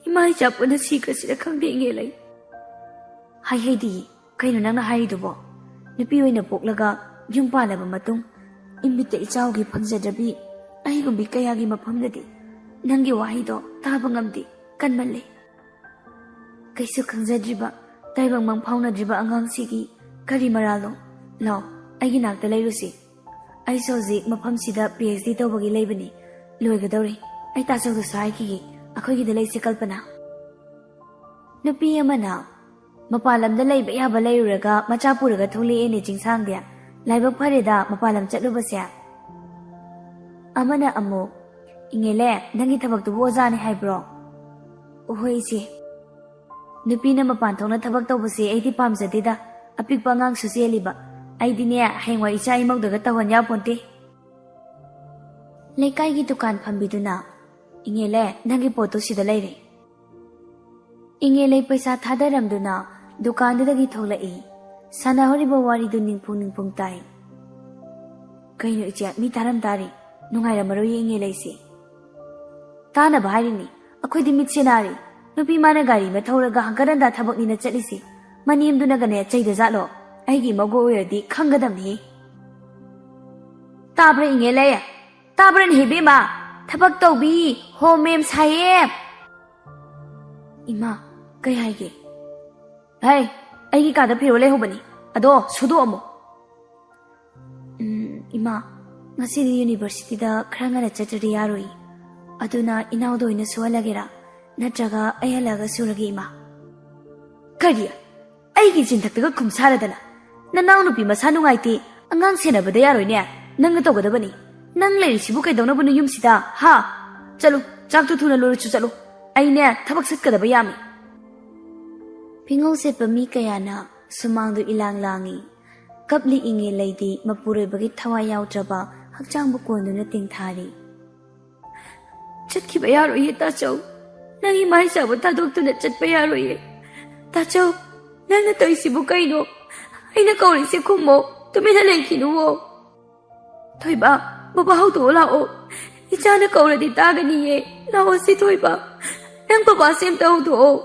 ꯏꯃꯥ ꯏꯆꯥ ꯄꯨꯟꯅ ꯁꯤꯈ꯭ꯔꯁꯤꯔ ꯈꯪꯗꯦ, ꯏꯉꯦꯂꯩ꯫ ꯍꯥꯏꯍꯩꯗꯤ, ꯀꯩꯅꯣ ꯅꯪꯅ ꯍꯥꯏꯔꯤꯗꯨꯕꯣ? ꯅꯨꯄꯤ ꯑꯣꯏꯅ ꯄꯣꯛꯂꯒ ꯌꯨꯝ ꯄꯥꯜꯂꯕ ꯃꯇꯨꯡ ꯏꯃꯤꯠꯇ ꯏꯆꯥꯎꯒꯤ ꯐꯪꯖꯗ꯭ꯔꯕꯤ ꯑꯩꯒꯨꯝꯕꯤ ꯀꯌꯥꯒꯤ ꯃꯐꯝꯗꯗꯤ ꯅꯪꯒꯤ ꯋꯥꯍꯩꯗꯣ ꯇꯥꯕ ꯉꯝꯗꯦ, ꯀꯟꯃꯜꯂꯦ꯫ ꯀꯩꯁꯨ ꯈꯪꯖꯗ꯭ꯔꯤꯕ ꯇꯥꯏꯕꯪ ꯃꯪ ꯐꯥꯎꯅꯗ꯭ꯔꯤꯕ ꯑꯉꯥꯡꯁꯤꯒꯤ ꯀꯔꯤ ꯃꯔꯥꯜꯅꯣ? ꯂꯥꯎ, ꯑꯩꯒꯤ ꯅꯥꯛꯇ ꯂꯩꯔꯨꯁꯤ꯫ ꯑꯩꯁꯨ ꯍꯧꯖꯤꯛ ꯃꯐꯝꯁꯤꯗ ꯄꯤ ꯑꯩꯆ ꯗꯤ ꯇꯧꯕꯒꯤ ꯂꯩꯕꯅꯤ꯫ ꯂꯣꯏꯒꯗꯧꯔꯦ꯫ ꯑꯩ ꯇꯥꯆꯧꯗꯁꯨ ꯍꯥꯏꯈꯤꯒꯦ꯫ ꯑꯩꯈꯣꯏꯒꯤꯗ ꯂꯩꯁꯦ, ꯀꯜꯄꯅꯥ꯫ ꯅꯨꯄꯤ ꯑꯃꯅ, "ꯃꯄꯥꯟ ꯂꯝꯗ ꯂꯩꯕ ꯌꯥꯕ ꯂꯩꯔꯨꯔꯒ ꯃꯆꯥ ꯄꯨꯔꯒ ꯊꯣꯛꯂꯛꯑꯦꯅꯦ ꯆꯤꯡꯁꯥꯡꯗꯤ꯫ ꯂꯥꯏꯕꯛ ꯐꯔꯦꯗ ꯃꯄꯥꯟ ꯂꯝ ꯆꯠꯂꯨꯕꯁꯦ"꯫ ꯑꯃꯅ ꯑꯃꯨꯛ, "ꯏꯉꯦꯂꯦ, ꯅꯪꯒꯤ ꯊꯕꯛꯇꯨꯕꯨ ꯑꯣꯖꯥꯅꯤ ꯍꯥꯏꯕ꯭ꯔꯣ?" "ꯍꯣꯏ, ꯏꯆꯦ"꯫ ꯅꯨꯄꯤꯅ ꯃꯄꯥꯟ ꯊꯣꯛꯅ ꯊꯕꯛ ꯇꯧꯕꯁꯦ ꯑꯩꯗꯤ ꯄꯥꯝꯖꯗꯦꯗ꯫ ꯑꯄꯤꯛꯄ ꯑꯉꯥꯡꯁꯨ ꯆꯦꯜꯂꯤꯕ꯫ ꯑꯩꯗꯤꯅꯦ, ꯍꯌꯦꯡꯋꯥꯏ ꯏꯆꯥ ꯏꯃꯧꯗꯒ ꯇꯧꯍꯟ ꯌꯥꯄꯣꯟꯇꯦ꯫ ꯂꯩꯀꯥꯏꯒꯤ ꯗꯨꯀꯥꯟ ꯐꯝꯕꯤꯗꯨꯅ, "ꯏꯉꯦꯂꯦ, ꯅꯪꯒꯤ ꯄꯣꯠꯇꯨ ꯁꯤꯗ ꯂꯩꯔꯦ"꯫ ꯏꯉꯦꯂꯩ ꯄꯩꯁꯥ ꯊꯥꯗꯔꯝꯗꯨꯅ ꯗꯨꯀꯥꯟꯗꯨꯗꯒꯤ ꯊꯣꯛꯂꯛꯏ꯫ ꯁꯥꯟꯅꯍꯧꯔꯤꯕ ꯋꯥꯔꯤꯗꯨ ꯅꯤꯡꯐꯨꯡ ꯅꯤꯡꯐꯨꯡ ꯇꯥꯏ꯫ "ꯀꯩꯅꯣ ꯏꯆꯦ, ꯃꯤ ꯇꯥꯔꯝ ꯇꯥꯔꯦ꯫ ꯅꯨꯡꯉꯥꯏꯔꯝꯃꯔꯣꯏꯌꯦ ꯏꯉꯦꯂꯩꯁꯦ"꯫ "ꯇꯥꯅꯕ ꯍꯥꯏꯔꯤꯅꯤ꯫ ꯑꯩꯈꯣꯏꯗꯤ ꯃꯤꯠꯁꯦ ꯅꯥꯔꯦ꯫ ꯅꯨꯄꯤ ꯃꯥꯅ ꯒꯥꯔꯤ ꯑꯃ ꯊꯧꯔꯒ ꯍꯪꯒꯠ ꯍꯟꯗ ꯊꯕꯛꯅꯤꯅ ꯆꯠꯂꯤꯁꯦ꯫ ꯃꯅꯦꯝꯗꯨꯅꯒꯅꯦ ꯆꯩꯗ ꯖꯥꯠꯂꯣ? ꯑꯩꯒꯤ ꯏꯃꯧꯒ ꯑꯣꯏꯔꯗꯤ ꯈꯪꯒꯗꯕꯅꯤ"꯫ "ꯇꯥꯕ꯭ꯔꯥ ꯏꯉꯦꯂꯩ? ꯇꯥꯕ꯭ꯔꯥꯅꯦ ꯏꯕꯦꯝꯃ? ꯊꯕꯛ ꯇꯧꯕꯤ, ꯍꯣꯝ ꯃꯦꯝ ꯁꯥꯍꯦꯕ"꯫ "ꯏꯃꯥ, ꯀꯩ ꯍꯥꯏꯒꯦ?" "ꯍꯩ, ꯑꯩꯒꯤ ꯀꯥꯗ ꯐꯤꯔꯣꯜ ꯂꯩꯍꯧꯕꯅꯤ, ꯑꯗꯣ ꯁꯨꯗꯣꯛꯑꯝꯃꯣ"꯫ "ꯎꯝ, ꯏꯃꯥ, ꯉꯁꯤꯗꯤ ꯌꯨꯅꯤꯚꯔꯁꯤꯇꯤꯗ ꯈꯔ ꯉꯟꯅ ꯆꯠꯇ꯭ꯔꯗꯤ ꯌꯥꯔꯣꯏ꯫ ꯑꯗꯨꯅ ꯏꯅꯥꯎꯗ ꯑꯣꯏꯅ ꯁꯨꯍꯜꯂꯒꯦꯔꯥ? ꯅꯠꯇ꯭ꯔꯒ ꯑꯩ ꯍꯜꯂꯛꯑꯒ ꯁꯨꯔꯒꯦ, ꯏꯃꯥ?" "ꯀꯔꯤ? ꯑꯩꯒꯤ ꯆꯤꯟꯊꯛꯇꯒ ꯈꯨꯝ ꯁꯥꯔꯗꯅ? ꯅꯅꯥꯎꯅꯨꯄꯤ ꯃꯁꯥ ꯅꯨꯡꯉꯥꯏꯇꯦ, ꯑꯉꯥꯡ ꯁꯦꯟꯅꯕꯗ ꯌꯥꯔꯣꯏꯅꯦ, ꯅꯪꯅ ꯇꯧꯒꯗꯕꯅꯤ꯫ ꯅꯪ ꯂꯩꯔꯤꯁꯤꯕꯨ ꯀꯩꯗꯧꯅꯕꯅꯣ ꯌꯨꯝꯁꯤꯗ, ꯍꯥ? ꯆꯠꯂꯨ, ꯆꯥꯛꯇꯨ ꯊꯨꯅ ꯂꯣꯏꯔꯨꯆꯨ ꯆꯠꯂꯨ꯫ ꯑꯩꯅꯦ ꯊꯕꯛ ꯆꯠꯀꯗꯕ ꯌꯥꯝꯃꯤ꯫ ꯐꯤꯉꯧ ꯁꯦꯠꯄ ꯃꯤ ꯀꯌꯥꯅ ꯁꯨꯃꯥꯡꯗꯨ ꯏꯂꯥꯡ ꯂꯥꯡꯏ꯫ ꯀꯞꯂꯤ ꯏꯉꯦ ꯂꯩꯗꯤ ꯃꯄꯨꯔꯣꯏꯕꯒꯤ ꯊꯋꯥꯏ ꯌꯥꯎꯗ꯭ꯔꯕ ꯍꯛꯆꯥꯡꯕꯨ ꯀꯣꯟꯗꯨꯅ ꯇꯦꯡꯊꯥꯔꯤ꯫ ꯆꯠꯈꯤꯕ ꯌꯥꯔꯣꯏꯌꯦ ꯇꯥꯆꯧ꯫ ꯅꯪ ꯏꯃꯥ ꯏꯆꯥꯕꯨ ꯊꯥꯗꯣꯛꯇꯨꯅ ꯆꯠꯄ ꯌꯥꯔꯣꯏꯌꯦ꯫ ꯇꯥꯆꯧ, ꯅꯪꯅ ꯇꯧꯔꯤꯁꯤꯕꯨ ꯀꯩꯅꯣ? ꯑꯩꯅ ꯀꯧꯔꯤꯁꯦ ꯈꯨꯝꯃꯣ꯫ ꯇꯨꯃꯤꯟꯅ ꯂꯩꯈꯤꯅꯨꯋꯣ꯫ ꯊꯣꯏꯕ, ꯕꯕꯥ ꯍꯧꯗꯣꯛꯑꯣ ꯂꯥꯛꯑꯣ꯫ ꯏꯆꯥꯅ ꯀꯧꯔꯗꯤ ꯇꯥꯒꯅꯤꯌꯦ꯫ ꯂꯥꯛꯑꯣ ꯁꯤ ꯊꯣꯏꯕ꯫ ꯅꯪ ꯕꯕꯥꯁꯦ ꯑꯝꯇ ꯍꯧꯗꯣꯛꯑꯣ꯫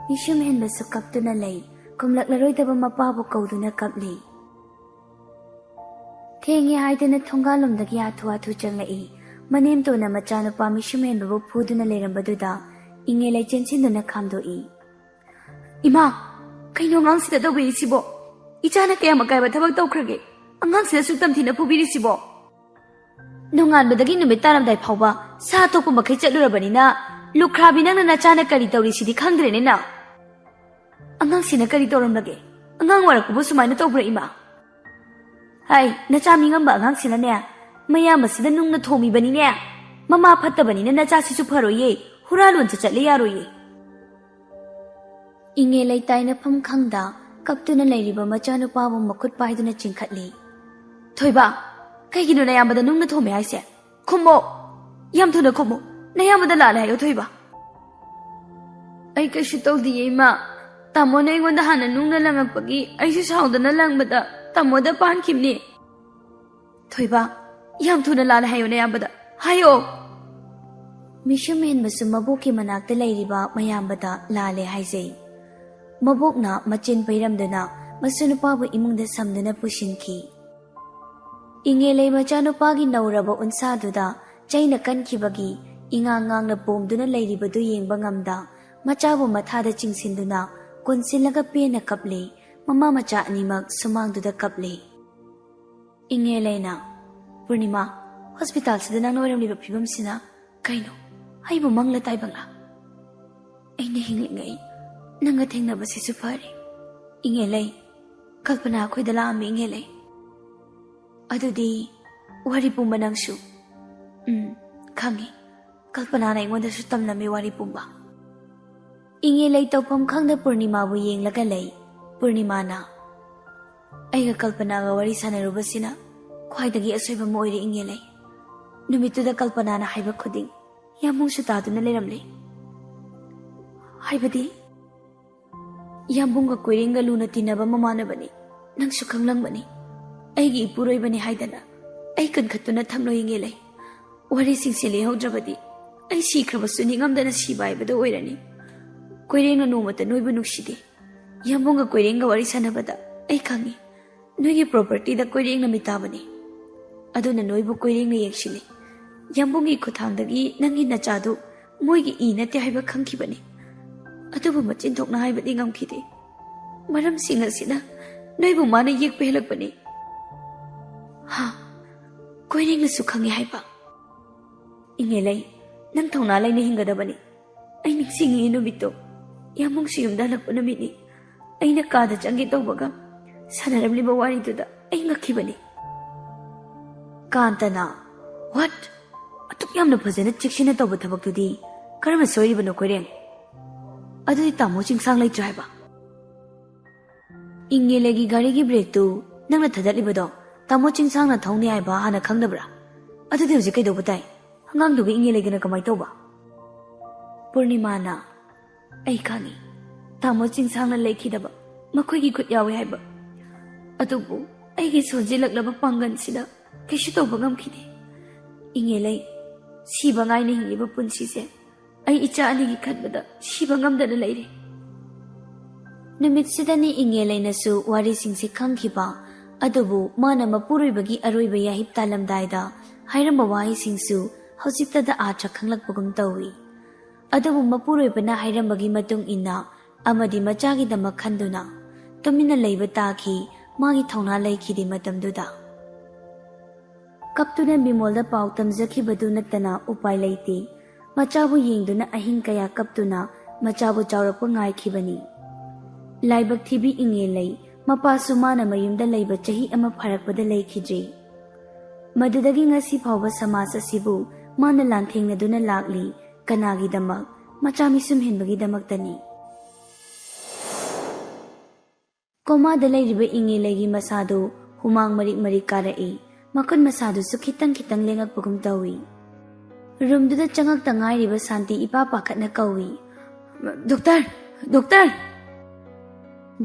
ꯃꯤꯁꯨꯝ ꯍꯦꯟꯕꯁꯨ ꯀꯞꯇꯨꯅ ꯂꯩ꯫ ꯈꯨꯝꯂꯛꯂꯔꯣꯏꯗꯕ ꯃꯄꯥꯕꯨ ꯀꯧꯗꯨꯅ ꯀꯞꯂꯤ꯫ ꯊꯦꯡꯉꯦ ꯍꯥꯏꯗꯨꯅ ꯊꯣꯡꯒꯥꯜꯂꯣꯝꯗꯒꯤ ꯍꯥꯊꯨ ꯍꯥꯊꯨ ꯆꯪꯂꯛꯏ꯫ ꯃꯅꯦꯝꯇꯣꯟꯅ ꯃꯆꯥꯅꯨꯄꯥ ꯃꯤꯁꯨꯝ ꯍꯦꯟꯕꯕꯨ ꯐꯨꯗꯨꯅ ꯂꯩꯔꯝꯕꯗꯨꯗ ꯏꯉꯦ ꯂꯩ ꯆꯦꯟꯁꯤꯟꯗꯨꯅ ꯈꯥꯝꯗꯣꯛꯏ꯫ "ꯏꯃꯥ, ꯀꯩꯅꯣ ꯑꯉꯥꯡꯁꯤꯗ ꯇꯧꯕꯤꯔꯤꯁꯤꯕꯣ? ꯏꯆꯥꯅ ꯀꯌꯥꯝ ꯑꯀꯥꯏꯕ ꯊꯕꯛ ꯇꯧꯈ꯭ꯔꯒꯦ? ꯑꯉꯥꯡꯁꯤꯗ ꯑꯁꯨꯛ ꯇꯝꯊꯤꯅ ꯐꯨꯕꯤꯔꯤꯁꯤꯕꯣ?" "ꯅꯣꯡꯉꯥꯟꯕꯗꯒꯤ ꯅꯨꯃꯤꯠ ꯇꯥꯔꯝꯗꯥꯏ ꯐꯥꯎꯕ ꯁꯥ ꯊꯣꯛꯄ ꯃꯈꯩ ꯆꯠꯂꯨꯔꯕꯅꯤꯅ, ꯂꯨꯈ꯭ꯔꯥꯕꯤ ꯅꯪꯅ ꯅꯆꯥꯅ ꯀꯔꯤ ꯇꯧꯔꯤꯁꯤꯗꯤ ꯈꯪꯗ꯭ꯔꯦꯅꯦ ꯅꯪ꯫ ꯑꯉꯥꯡꯁꯤꯅ ꯀꯔꯤ ꯇꯧꯔꯝꯂꯒꯦ? ꯑꯉꯥꯡ ꯑꯣꯏꯔꯛꯄꯕꯨ ꯁꯨꯃꯥꯏꯅ ꯇꯧꯕ꯭ꯔꯥ ꯏꯃꯥ?" "ꯍꯥꯏ, ꯅꯆꯥ ꯃꯤꯉꯝꯕ ꯑꯉꯥꯡꯁꯤꯅꯅꯦ, ꯃꯌꯥꯝ ꯑꯁꯤꯗ ꯅꯨꯡꯅ ꯊꯣꯝꯃꯤꯕꯅꯤꯅꯦ꯫ ꯃꯃꯥ ꯐꯠꯇꯕꯅꯤꯅ ꯅꯆꯥꯁꯤꯁꯨ ꯐꯔꯣꯏꯌꯦ, ꯍꯨꯔꯥꯜꯂꯣꯟ ꯆꯠꯆꯠꯂꯦ ꯌꯥꯔꯣꯏꯌꯦ꯫" ꯏꯉꯦ ꯂꯩꯇꯥꯏꯅꯐꯝ ꯈꯪꯗ ꯀꯞꯇꯨꯅ ꯂꯩꯔꯤꯕ ꯃꯆꯥꯅꯨꯄꯥꯕꯨ ꯃꯈꯨꯠ ꯄꯥꯏꯗꯨꯅ ꯆꯤꯡꯈꯠꯂꯤ꯫ "ꯊꯣꯏꯕ, ꯀꯩꯒꯤꯅꯣ ꯅꯌꯥꯝꯕꯗ ꯅꯨꯡꯅ ꯊꯣꯝꯃꯦ ꯍꯥꯏꯁꯦ? ꯈꯨꯝꯃꯣ! ꯌꯥꯝ ꯊꯨꯅ ꯈꯨꯝꯃꯨ! ꯅꯌꯥꯝꯕꯗ ꯂꯥꯜꯂꯦ ꯍꯥꯏꯌꯣ ꯊꯣꯏꯕ!" "ꯑꯩ ꯀꯩꯁꯨ ꯇꯧꯗꯤꯌꯦ ꯏꯃꯥ꯫ ꯇꯥꯃꯣꯅ ꯑꯩꯉꯣꯟꯗ ꯍꯥꯟꯅ ꯅꯨꯡꯅ ꯂꯪꯉꯛꯄꯒꯤ ꯑꯩꯁꯨ ꯁꯥꯎꯗꯅ ꯂꯪꯕꯗ ꯇꯥꯃꯣꯗ ꯄꯥꯟꯈꯤꯕꯅꯤ꯫" "ꯊꯣꯏꯕ, ꯌꯥꯝ ꯊꯨꯅ ꯂꯥꯜꯂꯦ ꯍꯥꯏꯌꯣ ꯅꯌꯥꯝꯕꯗ꯫ ꯍꯥꯏꯌꯣ!" ꯃꯤꯁꯨꯝ ꯍꯦꯟꯕꯁꯨ ꯃꯕꯣꯛꯀꯤ ꯃꯅꯥꯛꯇ ꯂꯩꯔꯤꯕ ꯃꯌꯥꯝꯕꯗ ꯂꯥꯜꯂꯦ ꯍꯥꯏꯖꯩ꯫ ꯃꯕꯣꯛꯅ ꯃꯆꯤꯟ ꯄꯩꯔꯝꯗꯨꯅ ꯃꯁꯨꯅꯨꯄꯥꯕꯨ ꯏꯃꯨꯡꯗ ꯁꯝꯗꯨꯅ ꯄꯨꯁꯤꯟꯈꯤ꯫ ꯏꯉꯦꯂꯩ ꯃꯆꯥꯅꯨꯄꯥꯒꯤ ꯅꯧꯔꯕ ꯎꯟꯁꯥꯗꯨꯗ ꯆꯩꯅ ꯀꯟꯈꯤꯕꯒꯤ ꯏꯉꯥꯡ ꯉꯥꯡꯅ ꯄꯣꯝꯗꯨꯅ ꯂꯩꯔꯤꯕꯗꯨ ꯌꯦꯡꯕ ꯉꯝꯗ, ꯃꯆꯥꯕꯨ ꯃꯊꯥꯗ ꯆꯤꯡꯁꯤꯟꯗꯨꯅ ꯀꯣꯟꯁꯤꯜꯂꯒ ꯄꯦꯟꯅ ꯀꯞꯂꯦ꯫ ꯃꯃꯥ ꯃꯆꯥ ꯑꯅꯤꯃꯛ ꯁꯨꯃꯥꯡꯗꯨꯗ ꯀꯞꯂꯦ꯫ ꯏꯉꯦꯂꯩꯅ, "ꯄꯨꯔꯅꯤꯃꯥ, ꯍꯣꯁꯄꯤꯇꯥꯜꯁꯤꯗ ꯅꯪꯅ ꯑꯣꯏꯔꯝꯂꯤꯕ ꯐꯤꯕꯝꯁꯤꯅ ꯀꯩꯅꯣ? ꯑꯩꯕꯨ ꯃꯪꯂ ꯇꯥꯏꯕꯪꯂꯥ? ꯑꯩꯅ ꯍꯤꯡꯂꯤꯉꯩ ꯅꯪꯒ ꯊꯦꯡꯅꯕꯁꯤꯁꯨ ꯐꯔꯦ꯫ ꯏꯉꯦꯂꯩ, ꯀꯜꯄꯅꯥ ꯑꯩꯈꯣꯏꯗ ꯂꯥꯛꯑꯝꯃꯤ ꯏꯉꯦꯂꯩ꯫ ꯑꯗꯨꯗꯤ ꯋꯥꯔꯤ ꯄꯨꯝꯕ ꯅꯪꯁꯨ?" "ꯎꯝ, ꯈꯪꯉꯤ꯫ ꯀꯜꯄꯅꯥꯅ ꯑꯩꯉꯣꯟꯗꯁꯨ ꯇꯝꯂꯝꯃꯤ ꯋꯥꯔꯤ ꯄꯨꯝꯕ꯫ ꯏꯉꯦꯂꯩ ꯇꯧꯐꯝ ꯈꯪꯗ ꯄꯨꯔꯅꯤꯃꯥꯕꯨ ꯌꯦꯡꯂꯒ ꯂꯩ꯫ ꯄꯨꯔꯅꯤꯃꯥꯅ, "ꯑꯩꯒ ꯀꯜꯄꯅꯥꯒ ꯋꯥꯔꯤ ꯁꯥꯟꯅꯔꯨꯕꯁꯤꯅ ꯈ꯭ꯋꯥꯏꯗꯒꯤ ꯑꯁꯣꯏꯕ ꯑꯃ ꯑꯣꯏꯔꯦ ꯏꯉꯦꯂꯩ꯫ ꯅꯨꯃꯤꯠꯇꯨꯗ ꯀꯜꯄꯅꯥꯅ ꯍꯥꯏꯕ ꯈꯨꯗꯤꯡ ꯌꯥꯝꯕꯨꯡꯁꯨ ꯇꯥꯗꯨꯅ ꯂꯩꯔꯝꯂꯦ꯫ ꯍꯥꯏꯕꯗꯤ?" "ꯌꯥꯝꯕꯨꯡꯒ ꯀꯣꯏꯔꯦꯡꯒ ꯂꯨꯅ ꯇꯤꯟꯅꯕ ꯃꯃꯥꯟꯅꯕꯅꯤ꯫ ꯅꯪꯁꯨ ꯈꯪꯂꯝꯒꯅꯤ꯫ ꯑꯩꯒꯤ ꯏꯄꯨꯔꯣꯏꯕꯅꯤ ꯍꯥꯏꯗꯅ ꯑꯩ ꯀꯟꯈꯠꯇꯨꯅ ꯊꯝꯂꯣꯏ ꯏꯉꯦꯂꯩ꯫ ꯋꯥꯔꯤꯁꯤꯡꯁꯦ ꯂꯤꯍꯧꯗ꯭ꯔꯕꯗꯤ ꯑꯩ ꯁꯤꯈ꯭ꯔꯕꯁꯨ ꯅꯤꯡꯉꯝꯗꯅ ꯁꯤꯕ ꯍꯥꯏꯕꯗꯣ ꯑꯣꯏꯔꯅꯤ꯫ ꯀꯣꯏꯔꯦꯡꯅ ꯅꯣꯡꯃꯇ ꯅꯣꯏꯕꯨ ꯅꯨꯡꯁꯤꯗꯦ꯫ ꯌꯥꯝꯕꯨꯡꯒ ꯀꯣꯏꯔꯦꯡꯒ ꯋꯥꯔꯤ ꯁꯥꯟꯅꯕꯗ ꯑꯩ ꯈꯪꯉꯤ꯫ ꯅꯣꯏꯒꯤ ꯄ꯭ꯔꯣꯄꯔꯇꯤꯗ ꯀꯣꯏꯔꯦꯡꯅ ꯃꯤꯇꯥꯕꯅꯤ꯫ ꯑꯗꯨꯅ ꯅꯣꯏꯕꯨ ꯀꯣꯏꯔꯦꯡꯅ ꯌꯦꯡꯁꯤꯜꯂꯤ꯫ ꯌꯥꯝꯕꯨꯡꯒꯤ ꯈꯨꯠꯊꯥꯡꯗꯒꯤ ꯅꯪꯒꯤ ꯅꯆꯥꯗꯨ ꯃꯣꯏꯒꯤ ꯏ ꯅꯠꯇꯦ ꯍꯥꯏꯕ ꯈꯪꯈꯤꯕꯅꯤ꯫ ꯑꯗꯨꯕꯨ ꯃꯆꯤꯟ ꯊꯣꯛꯅ ꯍꯥꯏꯕꯗꯤ ꯉꯝꯈꯤꯗꯦ꯫ ꯃꯔꯝꯁꯤꯡ ꯑꯁꯤꯅ ꯅꯣꯏꯕꯨ ꯃꯥꯅ ꯌꯦꯛꯄ ꯍꯦꯜꯂꯛꯄꯅꯤ꯫" "ꯍꯥ? ꯀꯣꯏꯔꯦꯡꯅꯁꯨ ꯈꯪꯉꯤ ꯍꯥꯏꯕ?" "ꯏꯉꯦꯂꯩ, ꯅꯪ ꯊꯧꯅꯥ ꯂꯩꯅ ꯍꯤꯡꯒꯗꯕꯅꯤ꯫ ꯑꯩ ꯅꯤꯡꯁꯤꯡꯉꯤ ꯅꯨꯃꯤꯠꯇꯣ꯫ ꯌꯥꯝꯕꯨꯡꯁꯨ ꯌꯨꯝꯗ ꯍꯜꯂꯛꯄ ꯅꯨꯃꯤꯠꯅꯤ꯫ ꯑꯩꯅ ꯀꯥꯗ ꯆꯪꯒꯦ ꯇꯧꯕꯒ ꯁꯥꯟꯅꯔꯝꯂꯤꯕ ꯋꯥꯔꯤꯗꯨꯗ ꯑꯩ ꯉꯛꯈꯤꯕꯅꯤ꯫" ꯀꯥꯟꯇꯅ, "What? ꯑꯗꯨꯛ ꯌꯥꯝꯅ ꯐꯖꯅ ꯆꯦꯛꯁꯤꯟꯅ ꯇꯧꯕ ꯊꯕꯛꯇꯨꯗꯤ ꯀꯔꯝꯅ ꯁꯣꯏꯔꯤꯕꯅꯣ ꯀꯣꯏꯔꯦꯡ? ꯑꯗꯨꯗꯤ ꯇꯥꯃꯣ ꯆꯤꯡꯁꯥꯡ ꯂꯩꯇ꯭ꯔꯦ ꯍꯥꯏꯕ?" "ꯏꯉꯦꯂꯩꯒꯤ ꯒꯥꯔꯤꯒꯤ ꯕ꯭ꯔꯦꯛꯇꯨ ꯅꯪꯅ ꯊꯥꯗꯠꯂꯤꯕꯗꯣ ꯇꯥꯃꯣ ꯆꯤꯡꯁꯥꯡꯅ ꯊꯧꯅꯤ ꯍꯥꯏꯕ ꯍꯥꯟꯅ ꯈꯪꯗꯕ꯭ꯔꯥ? ꯑꯗꯨꯗꯤ ꯍꯧꯖꯤꯛ ꯀꯩꯗꯧꯕ ꯇꯥꯏ? ꯑꯉꯥꯡꯗꯨꯒ ꯏꯉꯦꯂꯩꯒꯅ ꯀꯃꯥꯏ ꯇꯧꯕ?" ꯄꯨꯔꯅꯤꯃꯥꯅ, "ꯑꯩ ꯈꯪꯉꯤ꯫ ꯇꯥꯃꯣ ꯆꯤꯡꯁꯥꯡꯅ ꯂꯩꯈꯤꯗꯕ ꯃꯈꯣꯏꯒꯤ ꯈꯨꯠ ꯌꯥꯎꯏ ꯍꯥꯏꯕ꯫ ꯑꯗꯨꯕꯨ ꯑꯩꯒꯤ ꯁꯣꯟꯖꯤꯜꯂꯛꯂꯕ ꯄꯥꯡꯒꯜꯁꯤꯅ ꯀꯩꯁꯨ ꯇꯧꯕ ꯉꯝꯈꯤꯗꯦ꯫ ꯏꯉꯦꯂꯩ, ꯁꯤꯕ ꯉꯥꯏꯅ ꯍꯤꯡꯂꯤꯕ ꯄꯨꯟꯁꯤꯁꯦ ꯑꯩ ꯏꯆꯥ ꯑꯅꯤꯒꯤ ꯈꯟꯕꯗ ꯁꯤꯕ ꯉꯝꯗꯅ ꯂꯩꯔꯦ꯫" ꯅꯨꯃꯤꯠꯁꯤꯗꯅꯤ ꯏꯉꯦꯂꯩꯅꯁꯨ ꯋꯥꯔꯤꯁꯤꯡꯁꯦ ꯈꯪꯈꯤꯕ꯫ ꯑꯗꯨꯕꯨ ꯃꯥꯅ ꯃꯄꯨꯔꯣꯏꯕꯒꯤ ꯑꯔꯣꯏꯕ ꯌꯥꯍꯤꯞ ꯇꯥꯂꯝꯗꯥꯏꯗ ꯍꯥꯏꯔꯝꯕ ꯋꯥꯍꯩꯁꯤꯡꯁꯨ ꯍꯧꯖꯤꯛꯇꯗ ꯑꯥꯔꯊ ꯈꯪꯂꯛꯄꯒꯨꯝ ꯇꯧꯏ꯫ ꯑꯗꯨꯕꯨ ꯃꯄꯨꯔꯣꯏꯕꯅ ꯍꯥꯏꯔꯝꯕꯒꯤ ꯃꯇꯨꯡ ꯏꯟꯅ ꯑꯃꯗꯤ ꯃꯆꯥꯒꯤꯗꯃꯛ ꯈꯟꯗꯨꯅ ꯇꯨꯃꯤꯟꯅ ꯂꯩꯕ ꯇꯥꯈꯤ꯫ ꯃꯥꯒꯤ ꯊꯧꯅꯥ ꯂꯩꯈꯤꯗꯦ ꯃꯇꯝꯗꯨꯗ꯫ ꯀꯞꯇꯨꯅ ꯕꯤꯃꯣꯜꯗ ꯄꯥꯎ ꯇꯝꯖꯈꯤꯕꯗꯨ ꯅꯠꯇꯅ ꯎꯄꯥꯏ ꯂꯩꯇꯦ꯫ ꯃꯆꯥꯕꯨ ꯌꯦꯡꯗꯨꯅ ꯑꯍꯤꯡ ꯀꯌꯥ ꯀꯞꯇꯨꯅ ꯃꯆꯥꯕꯨ ꯆꯥꯎꯔꯛꯄ ꯉꯥꯏꯈꯤꯕꯅꯤ꯫ ꯂꯥꯏꯕꯛ ꯊꯤꯕꯤ ꯏꯉꯦꯂꯩ, ꯃꯄꯥꯁꯨ ꯃꯥꯅ ꯃꯌꯨꯝꯗ ꯂꯩꯕ ꯆꯍꯤ ꯑꯃ ꯐꯥꯔꯛꯄꯗ ꯂꯩꯈꯤꯗ꯭ꯔꯦ꯫ ꯃꯗꯨꯗꯒꯤ ꯉꯁꯤ ꯐꯥꯎꯕ ꯁꯃꯥꯖ ꯑꯁꯤꯕꯨ ꯃꯥꯅ ꯂꯥꯟꯊꯦꯡꯅꯗꯨꯅ ꯂꯥꯛꯂꯤ꯫ ꯀꯅꯥꯒꯤꯗꯃꯛ? ꯃꯆꯥ ꯃꯤꯁꯨꯝ ꯍꯦꯟꯕꯒꯤꯗꯃꯛꯇꯅꯤ꯫ ꯀꯣꯃꯥꯗ ꯂꯩꯔꯤꯕ ꯏꯉꯦꯂꯩꯒꯤ ꯃꯁꯥꯗꯨ ꯍꯨꯃꯥꯡ ꯃꯔꯤꯛ ꯃꯔꯤꯛ ꯀꯥꯔꯛꯏ꯫ ꯃꯈꯨꯠ ꯃꯁꯥꯗꯨꯁꯨ ꯈꯤꯇꯪ ꯈꯤꯇꯪ ꯂꯦꯡꯉꯛꯄꯒꯨꯝ ꯇꯧꯏ꯫ ꯔꯨꯝꯗꯨꯗ ꯆꯪꯉꯛꯇ ꯉꯥꯏꯔꯤꯕ ꯁꯥꯟꯇꯤ ꯏꯄꯥ ꯄꯥꯈꯠꯅ ꯀꯧꯏ, "ꯗꯣꯛꯇꯔ! ꯗꯣꯛꯇꯔ!"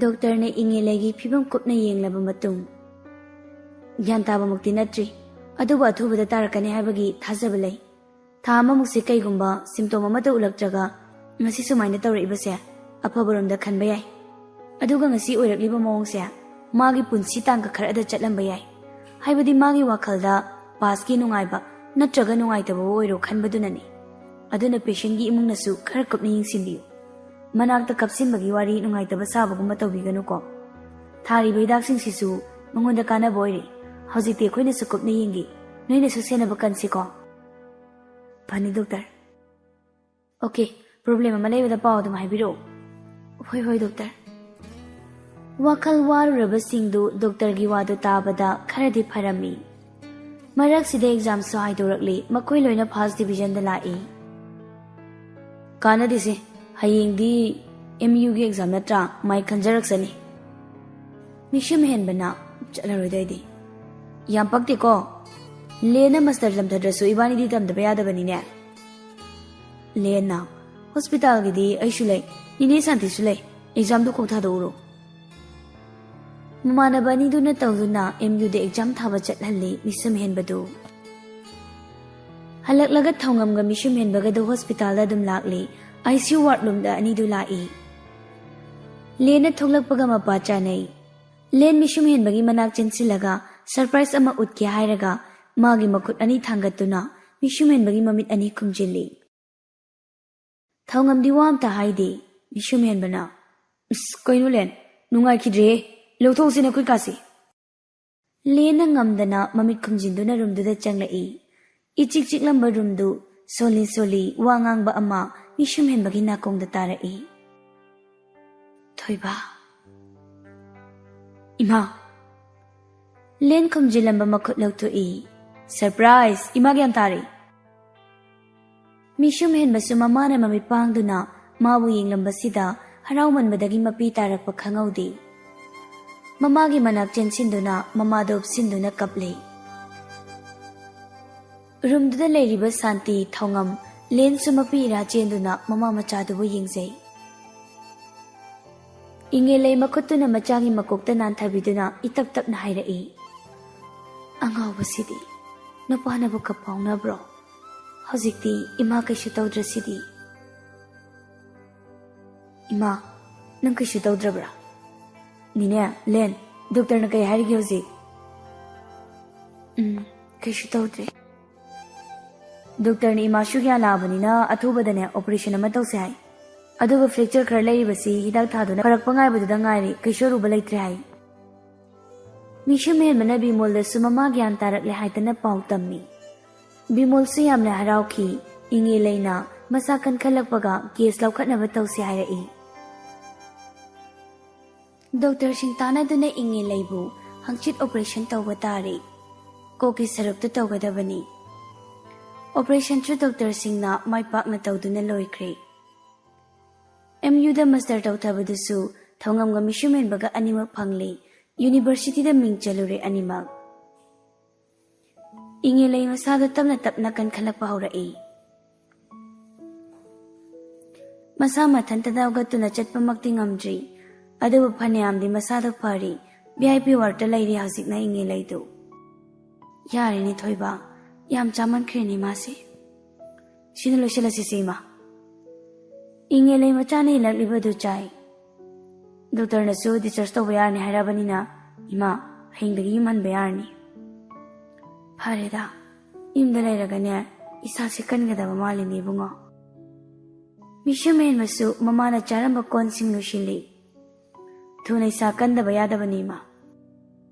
ꯗꯣꯛꯇꯔꯅ ꯏꯉꯦꯂꯩꯒꯤ ꯐꯤꯕꯝ ꯀꯨꯞꯅ ꯌꯦꯡꯂꯕ ꯃꯇꯨꯡ, "ꯒ꯭ꯌꯥꯟ ꯇꯥꯕꯃꯛꯇꯤ ꯅꯠꯇ꯭ꯔꯤ, ꯑꯗꯨꯕꯨ ꯑꯊꯨꯕꯗ ꯇꯥꯔꯛꯀꯅꯤ ꯍꯥꯏꯕꯒꯤ ꯊꯥꯖꯕ ꯂꯩ꯫ ꯊꯥ ꯑꯃꯃꯨꯛꯁꯦ ꯀꯩꯒꯨꯝꯕ ꯁꯤꯝꯇꯣꯝ ꯑꯃꯠꯇ ꯎꯠꯂꯛꯇ꯭ꯔꯒ ꯉꯁꯤ ꯁꯨꯃꯥꯏꯅ ꯇꯧꯔꯛꯏꯕꯁꯦ ꯑꯐꯕꯔꯣꯝꯗ ꯈꯟꯕ ꯌꯥꯏ꯫ ꯑꯗꯨꯒ ꯉꯁꯤ ꯑꯣꯏꯔꯛꯂꯤꯕ ꯃꯑꯣꯡꯁꯦ ꯃꯥꯒꯤ ꯄꯨꯟꯁꯤ ꯇꯥꯡꯀꯛ ꯈꯔꯗ ꯆꯠꯂꯝꯕ ꯌꯥꯏ꯫ ꯍꯥꯏꯕꯗꯤ ꯃꯥꯒꯤ ꯋꯥꯈꯜꯗ ꯄꯥꯁꯀꯤ ꯅꯨꯡꯉꯥꯏꯕ ꯅꯠꯇ꯭ꯔꯒ ꯅꯨꯡꯉꯥꯏꯇꯕꯕꯨ ꯑꯣꯏꯔꯣ ꯈꯟꯕꯗꯨꯅꯅꯤ꯫ ꯑꯗꯨꯅ ꯄꯦꯁꯦꯟꯒꯤ ꯏꯃꯨꯡꯅꯁꯨ ꯈꯔ ꯀꯨꯞꯅ ꯌꯦꯡꯁꯤꯟꯕꯤꯌꯨ꯫ ꯃꯅꯥꯛꯇ ꯀꯞꯁꯤꯟꯕꯒꯤ ꯋꯥꯔꯤ ꯅꯨꯡꯉꯥꯏꯇꯕ ꯁꯥꯕꯒꯨꯝꯕ ꯇꯧꯕꯤꯒꯅꯨꯀꯣ꯫ ꯊꯥꯔꯤꯕ ꯍꯤꯗꯥꯛꯁꯤꯡꯁꯤꯁꯨ ꯃꯉꯣꯟꯗ ꯀꯥꯟꯅꯕ ꯑꯣꯏꯔꯦ꯫ ꯍꯧꯖꯤꯛꯇꯤ ꯑꯩꯈꯣꯏꯅꯁꯨ ꯀꯨꯞꯅ ꯌꯦꯡꯒꯦ꯫ ꯅꯣꯏꯅꯁꯨ ꯁꯦꯟꯅꯕ ꯀꯟꯁꯤꯀꯣ꯫" "ꯐꯅꯤ ꯗꯣꯛꯇꯔ꯫" "ꯑꯣꯀꯦ, ꯄ꯭ꯔꯣꯕ꯭ꯂꯦꯝ ꯑꯃ ꯂꯩꯕꯗ ꯄꯥꯎ ꯑꯗꯨꯝ ꯍꯥꯏꯕꯤꯔꯛꯑꯣ꯫" "ꯍꯣꯏ, ꯍꯣꯏ ꯗꯣꯛꯇꯔ꯫" ꯋꯥꯈꯜ ꯋꯥꯔꯨꯔꯕꯁꯤꯡꯗꯨ ꯗꯣꯛꯇꯔꯒꯤ ꯋꯥꯗꯨ ꯇꯥꯕꯗ ꯈꯔꯗꯤ ꯐꯔꯝꯃꯤ꯫ ꯃꯔꯛꯁꯤꯗ ꯑꯦꯛꯖꯥꯝꯁꯨ ꯍꯥꯏꯗꯣꯔꯛꯂꯤ꯫ ꯃꯈꯣꯏ ꯂꯣꯏꯅ ꯐꯥꯔꯁ ꯗꯤꯕꯤꯖꯟꯗ ꯂꯥꯛꯏ꯫ "ꯀꯥꯟꯅꯗꯦꯁꯦ, ꯍꯌꯦꯡꯗꯤ ꯑꯦꯝ ꯌꯨꯒꯤ ꯑꯦꯛꯖꯥꯝ ꯅꯠꯇ꯭ꯔꯥ, ꯃꯥꯏ ꯈꯟꯖꯔꯛꯁꯅꯤ꯫" ꯃꯤꯁꯨꯝ ꯍꯦꯟꯕꯅ, "ꯆꯠꯂꯔꯣꯏꯗ ꯑꯩꯗꯤ꯫" "ꯌꯥꯝ ꯄꯛꯇꯦꯀꯣ꯫ ꯂꯦꯟꯅ ꯃꯁꯇꯔ ꯇꯝꯊꯗ꯭ꯔꯁꯨ ꯏꯕꯥꯅꯤꯗꯤ ꯇꯝꯗꯕ ꯌꯥꯗꯕꯅꯤꯅꯦ꯫" ꯂꯦꯟꯅ, "ꯍꯣꯁꯄꯤꯇꯥꯜꯒꯤꯗꯤ ꯑꯩꯁꯨ ꯂꯩ, ꯅꯤꯅꯦ ꯁꯥꯟꯇꯤꯁꯨ ꯂꯩ, ꯑꯦꯛꯖꯥꯝꯗꯨ ꯀꯣꯛ ꯊꯥꯗꯣꯛꯎꯔꯣ꯫" ꯃꯃꯥꯟꯅꯕ ꯑꯅꯤꯗꯨꯅ ꯇꯧꯗꯨꯅ ꯑꯦꯝ ꯌꯨꯗ ꯑꯦꯛꯖꯥꯝ ꯊꯥꯕ ꯆꯠꯍꯜꯂꯤ ꯃꯤꯁꯨꯝ ꯍꯦꯟꯕꯗꯨ꯫ ꯍꯜꯂꯛꯂꯒ ꯊꯧꯉꯝꯒ ꯃꯤꯁꯨꯝ ꯍꯦꯟꯕꯒꯗꯨ ꯍꯣꯁꯄꯤꯇꯥꯜꯗ ꯑꯗꯨꯝ ꯂꯥꯛꯂꯤ꯫ ꯑꯥꯏ ꯁꯤ ꯌꯨ ꯋꯥꯔꯗ ꯔꯨꯝꯗ ꯑꯅꯤꯗꯨ ꯂꯥꯛꯏ꯫ ꯂꯦꯟꯅ ꯊꯣꯛꯂꯛꯄꯒ ꯃꯄꯥ ꯆꯥꯅꯩ꯫ ꯂꯦꯟ ꯃꯤꯁꯨꯝ ꯍꯦꯟꯕꯒꯤ ꯃꯅꯥꯛ ꯆꯦꯟꯁꯤꯜꯂꯒ ꯁꯔꯄ꯭ꯔꯥꯏꯖ ꯑꯃ ꯎꯠꯀꯦ ꯍꯥꯏꯔꯒ ꯃꯥꯒꯤ ꯃꯈꯨꯠ ꯑꯅꯤ ꯊꯥꯡꯒꯠꯇꯨꯅ ꯃꯤꯁꯨꯝ ꯍꯦꯟꯕꯒꯤ ꯃꯃꯤꯠ ꯑꯅꯤ ꯈꯨꯝꯖꯤꯜꯂꯤ꯫ ꯊꯧꯉꯝꯗꯤ ꯋꯥ ꯑꯝꯇ ꯍꯥꯏꯗꯦ꯫ ꯃꯤꯁꯨꯝ ꯍꯦꯟꯕꯅ, "ꯑꯁ, ꯀꯩꯅꯣ ꯂꯦꯟ? ꯅꯨꯡꯉꯥꯏꯈꯤꯗ꯭ꯔꯦꯍꯦ꯫ ꯂꯧꯊꯣꯛꯁꯤꯅꯦ ꯈꯨꯠꯀꯥꯁꯤ꯫" ꯂꯦꯟꯅ ꯉꯝꯗꯅ ꯃꯃꯤꯠ ꯈꯨꯝꯖꯤꯟꯗꯨꯅ ꯔꯨꯝꯗꯨꯗ ꯆꯪꯂꯛꯏ꯫ ꯏꯆꯤꯛ ꯆꯤꯛꯂꯝꯕ ꯔꯨꯝꯗꯨ ꯁꯣꯜꯂꯤ ꯁꯣꯜꯂꯤ ꯋꯥ ꯉꯥꯡꯕ ꯑꯃ ꯃꯤꯁꯨꯝ ꯍꯦꯟꯕꯒꯤ ꯅꯥꯀꯣꯡꯗ ꯇꯥꯔꯛꯏ꯫ "ꯊꯣꯏꯕ꯫" "ꯏꯃꯥ!" ꯂꯦꯟ ꯈꯨꯝꯖꯤꯜꯂꯝꯕ ꯃꯈꯨꯠ ꯂꯧꯊꯣꯛꯏ꯫ "ꯁꯔꯄ꯭ꯔꯥꯏꯖ! ꯏꯃꯥ ꯒ꯭ꯌꯥꯟ ꯇꯥꯔꯦ꯫" ꯃꯤꯁꯨꯝ ꯍꯦꯟꯕꯁꯨ ꯃꯃꯥꯅ ꯃꯃꯤꯠ ꯄꯥꯡꯗꯨꯅ ꯃꯥꯕꯨ ꯌꯦꯡꯂꯝꯕꯁꯤꯗ ꯍꯔꯥꯎꯃꯟꯕꯗꯒꯤ ꯃꯄꯤ ꯇꯥꯔꯛꯄ ꯈꯪꯍꯧꯗꯦ꯫ ꯃꯃꯥꯒꯤ ꯃꯅꯥꯛ ꯆꯦꯟꯁꯤꯟꯗꯨꯅ ꯃꯃꯥꯗꯨ ꯎꯞꯁꯤꯟꯗꯨꯅ ꯀꯞꯂꯦ꯫ ꯔꯨꯝꯗꯨꯗ ꯂꯩꯔꯤꯕ ꯁꯥꯟꯇꯤ, ꯊꯧꯉꯝ, ꯂꯦꯟꯁꯨ ꯃꯄꯤ ꯏꯔꯥ ꯆꯦꯟꯗꯨꯅ ꯃꯃꯥ ꯃꯆꯥꯗꯨꯕꯨ ꯌꯦꯡꯖꯩ꯫ ꯏꯉꯦꯂꯩ ꯃꯈꯨꯠꯇꯨꯅ ꯃꯆꯥꯒꯤ ꯃꯀꯣꯛꯇ ꯅꯥꯟꯊꯕꯤꯗꯨꯅ ꯏꯇꯞ ꯇꯞꯅ ꯍꯥꯏꯔꯛꯏ, "ꯑꯉꯥꯎꯕꯁꯤꯗꯤ, ꯅꯨꯄꯥꯅꯕꯨ ꯀꯞꯄ ꯍꯧꯅꯕ꯭ꯔꯣ? ꯍꯧꯖꯤꯛꯇꯤ ꯏꯃꯥ ꯀꯩꯁꯨ ꯇꯧꯗ꯭ꯔꯁꯤꯗꯤ?" "ꯏꯃꯥ, ꯅꯪ ꯀꯩꯁꯨ ꯇꯧꯗ꯭ꯔꯕ꯭ꯔꯥ?" "ꯅꯤꯅꯦ, ꯂꯦꯟ, ꯗꯣꯛꯇꯔꯅ ꯀꯩ ꯍꯥꯏꯔꯤꯒꯦ ꯍꯧꯖꯤꯛ?" "ꯎꯝ, ꯀꯩꯁꯨ ꯇꯧꯗ꯭ꯔꯦ꯫ ꯗꯣꯛꯇꯔꯅ ꯏꯃꯥꯁꯨ ꯒ꯭ꯌꯥꯟ ꯂꯥꯛꯑꯕꯅꯤꯅ ꯑꯊꯨꯕꯗꯅꯦ ꯑꯣꯄꯔꯦꯁꯟ ꯑꯃ ꯇꯧꯁꯦ ꯍꯥꯏ꯫ ꯑꯗꯨꯒ ꯐ꯭ꯔꯦꯛꯆꯔ ꯈꯔ ꯂꯩꯔꯤꯕꯁꯤ ꯍꯤꯗꯥꯛ ꯊꯥꯗꯨꯅ ꯐꯔꯛꯄ ꯉꯥꯏꯕꯗꯨꯗ ꯉꯥꯏꯔꯦ, ꯀꯩꯁꯨ ꯑꯔꯨꯕ ꯂꯩꯇ꯭ꯔꯦ ꯍꯥꯏ꯫" ꯃꯤꯁꯨꯝ ꯍꯦꯟꯕꯅ ꯕꯤꯃꯣꯜꯗꯁꯨ ꯃꯃꯥ ꯒ꯭ꯌꯥꯟ ꯇꯥꯔꯛꯂꯦ ꯍꯥꯏꯗꯅ ꯄꯥꯎ ꯇꯝꯃꯤ꯫ ꯕꯤꯃꯣꯜꯁꯨ ꯌꯥꯝꯅ ꯍꯔꯥꯎꯈꯤ꯫ ꯏꯉꯦꯂꯩꯅ ꯃꯁꯥ ꯀꯟꯈꯠꯂꯛꯄꯒ ꯀꯦꯁ ꯂꯧꯈꯠꯅꯕ ꯇꯧꯁꯤ ꯍꯥꯏꯔꯛꯏ꯫ ꯗꯣꯛꯇꯔꯁꯤꯡ ꯇꯥꯟꯅꯗꯨꯅ ꯏꯉꯦꯂꯩꯕꯨ ꯍꯪꯆꯤꯠ ꯑꯣꯄꯔꯦꯁꯟ ꯇꯧꯕ ꯇꯥꯔꯦ꯫ ꯀꯣꯛꯀꯤ ꯁꯔꯨꯛꯇ ꯇꯧꯒꯗꯕꯅꯤ꯫ ꯑꯣꯄꯔꯦꯁꯟꯁꯨ ꯗꯣꯛꯇꯔꯁꯤꯡꯅ ꯃꯥꯏ ꯄꯥꯛꯅ ꯇꯧꯗꯨꯅ ꯂꯣꯏꯈ꯭ꯔꯦ꯫ ꯑꯦꯝ ꯌꯨꯗ ꯃꯥꯁꯇꯔ ꯇꯧꯊꯕꯗꯨꯁꯨ ꯊꯧꯉꯝꯒ ꯃꯤꯁꯨꯝ ꯍꯦꯟꯕꯒ ꯑꯅꯤꯃꯛ ꯐꯪꯂꯦ꯫ ꯌꯨꯅꯤꯚꯔꯁꯤꯇꯤꯗ ꯃꯤꯡ ꯆꯜꯂꯨꯔꯦ ꯑꯅꯤꯃꯛ꯫ ꯏꯉꯦꯂꯩ ꯃꯁꯥꯗꯣ ꯇꯞꯅ ꯇꯞꯅ ꯀꯟꯈꯠꯂꯛꯄ ꯍꯧꯔꯛꯏ꯫ ꯃꯁꯥ ꯃꯊꯟꯇꯗ ꯍꯧꯒꯠꯇꯨꯅ ꯆꯠꯄꯃꯛꯇꯤ ꯉꯝꯗ꯭ꯔꯤ, ꯑꯗꯨꯕꯨ ꯐꯅꯌꯥꯝꯗꯤ ꯃꯁꯥꯗꯣ ꯐꯔꯤ꯫ ꯚꯤ ꯑꯥꯏ ꯄꯤ ꯋꯥꯔꯗꯇ ꯂꯩꯔꯤ ꯍꯧꯖꯤꯛꯅ ꯏꯉꯦꯂꯩꯗꯨ꯫ ꯌꯥꯔꯦꯅꯦ ꯊꯣꯏꯕ, ꯌꯥꯝ ꯆꯥꯃꯟꯈ꯭ꯔꯦꯅꯦ ꯃꯥꯁꯦ꯫ ꯁꯤꯅ ꯂꯣꯏꯁꯤꯜꯂꯁꯤꯁꯦ ꯏꯃꯥ꯫ ꯏꯉꯦꯂꯩ ꯃꯆꯥꯅ ꯏꯜꯂꯛꯂꯤꯕꯗꯨ ꯆꯥꯏ꯫ ꯗꯣꯛꯇꯔꯅꯁꯨ ꯗꯤꯁꯆꯥꯔꯖ ꯇꯧꯕ ꯌꯥꯔꯅꯤ ꯍꯥꯏꯔꯕꯅꯤꯅ ꯏꯃꯥ, ꯍꯌꯦꯡꯗꯒꯤ ꯌꯨꯝ ꯍꯟꯕ ꯌꯥꯔꯅꯤ꯫ ꯐꯔꯦꯗ, ꯌꯨꯝꯗ ꯂꯩꯔꯒꯅꯦ ꯏꯁꯥꯁꯦ ꯀꯟꯒꯗꯕ ꯃꯥꯜꯂꯤꯅꯦ ꯏꯕꯨꯡꯉꯣ꯫ ꯃꯤꯁꯨꯝ ꯍꯦꯟꯕꯁꯨ ꯃꯃꯥꯅ ꯆꯥꯔꯝꯕ ꯀꯣꯟꯁꯤꯡ ꯂꯣꯏꯁꯤꯜꯂꯤ꯫ ꯊꯨꯅ ꯏꯁꯥ ꯀꯟꯗꯕ ꯌꯥꯗꯕꯅꯤ ꯏꯃꯥ꯫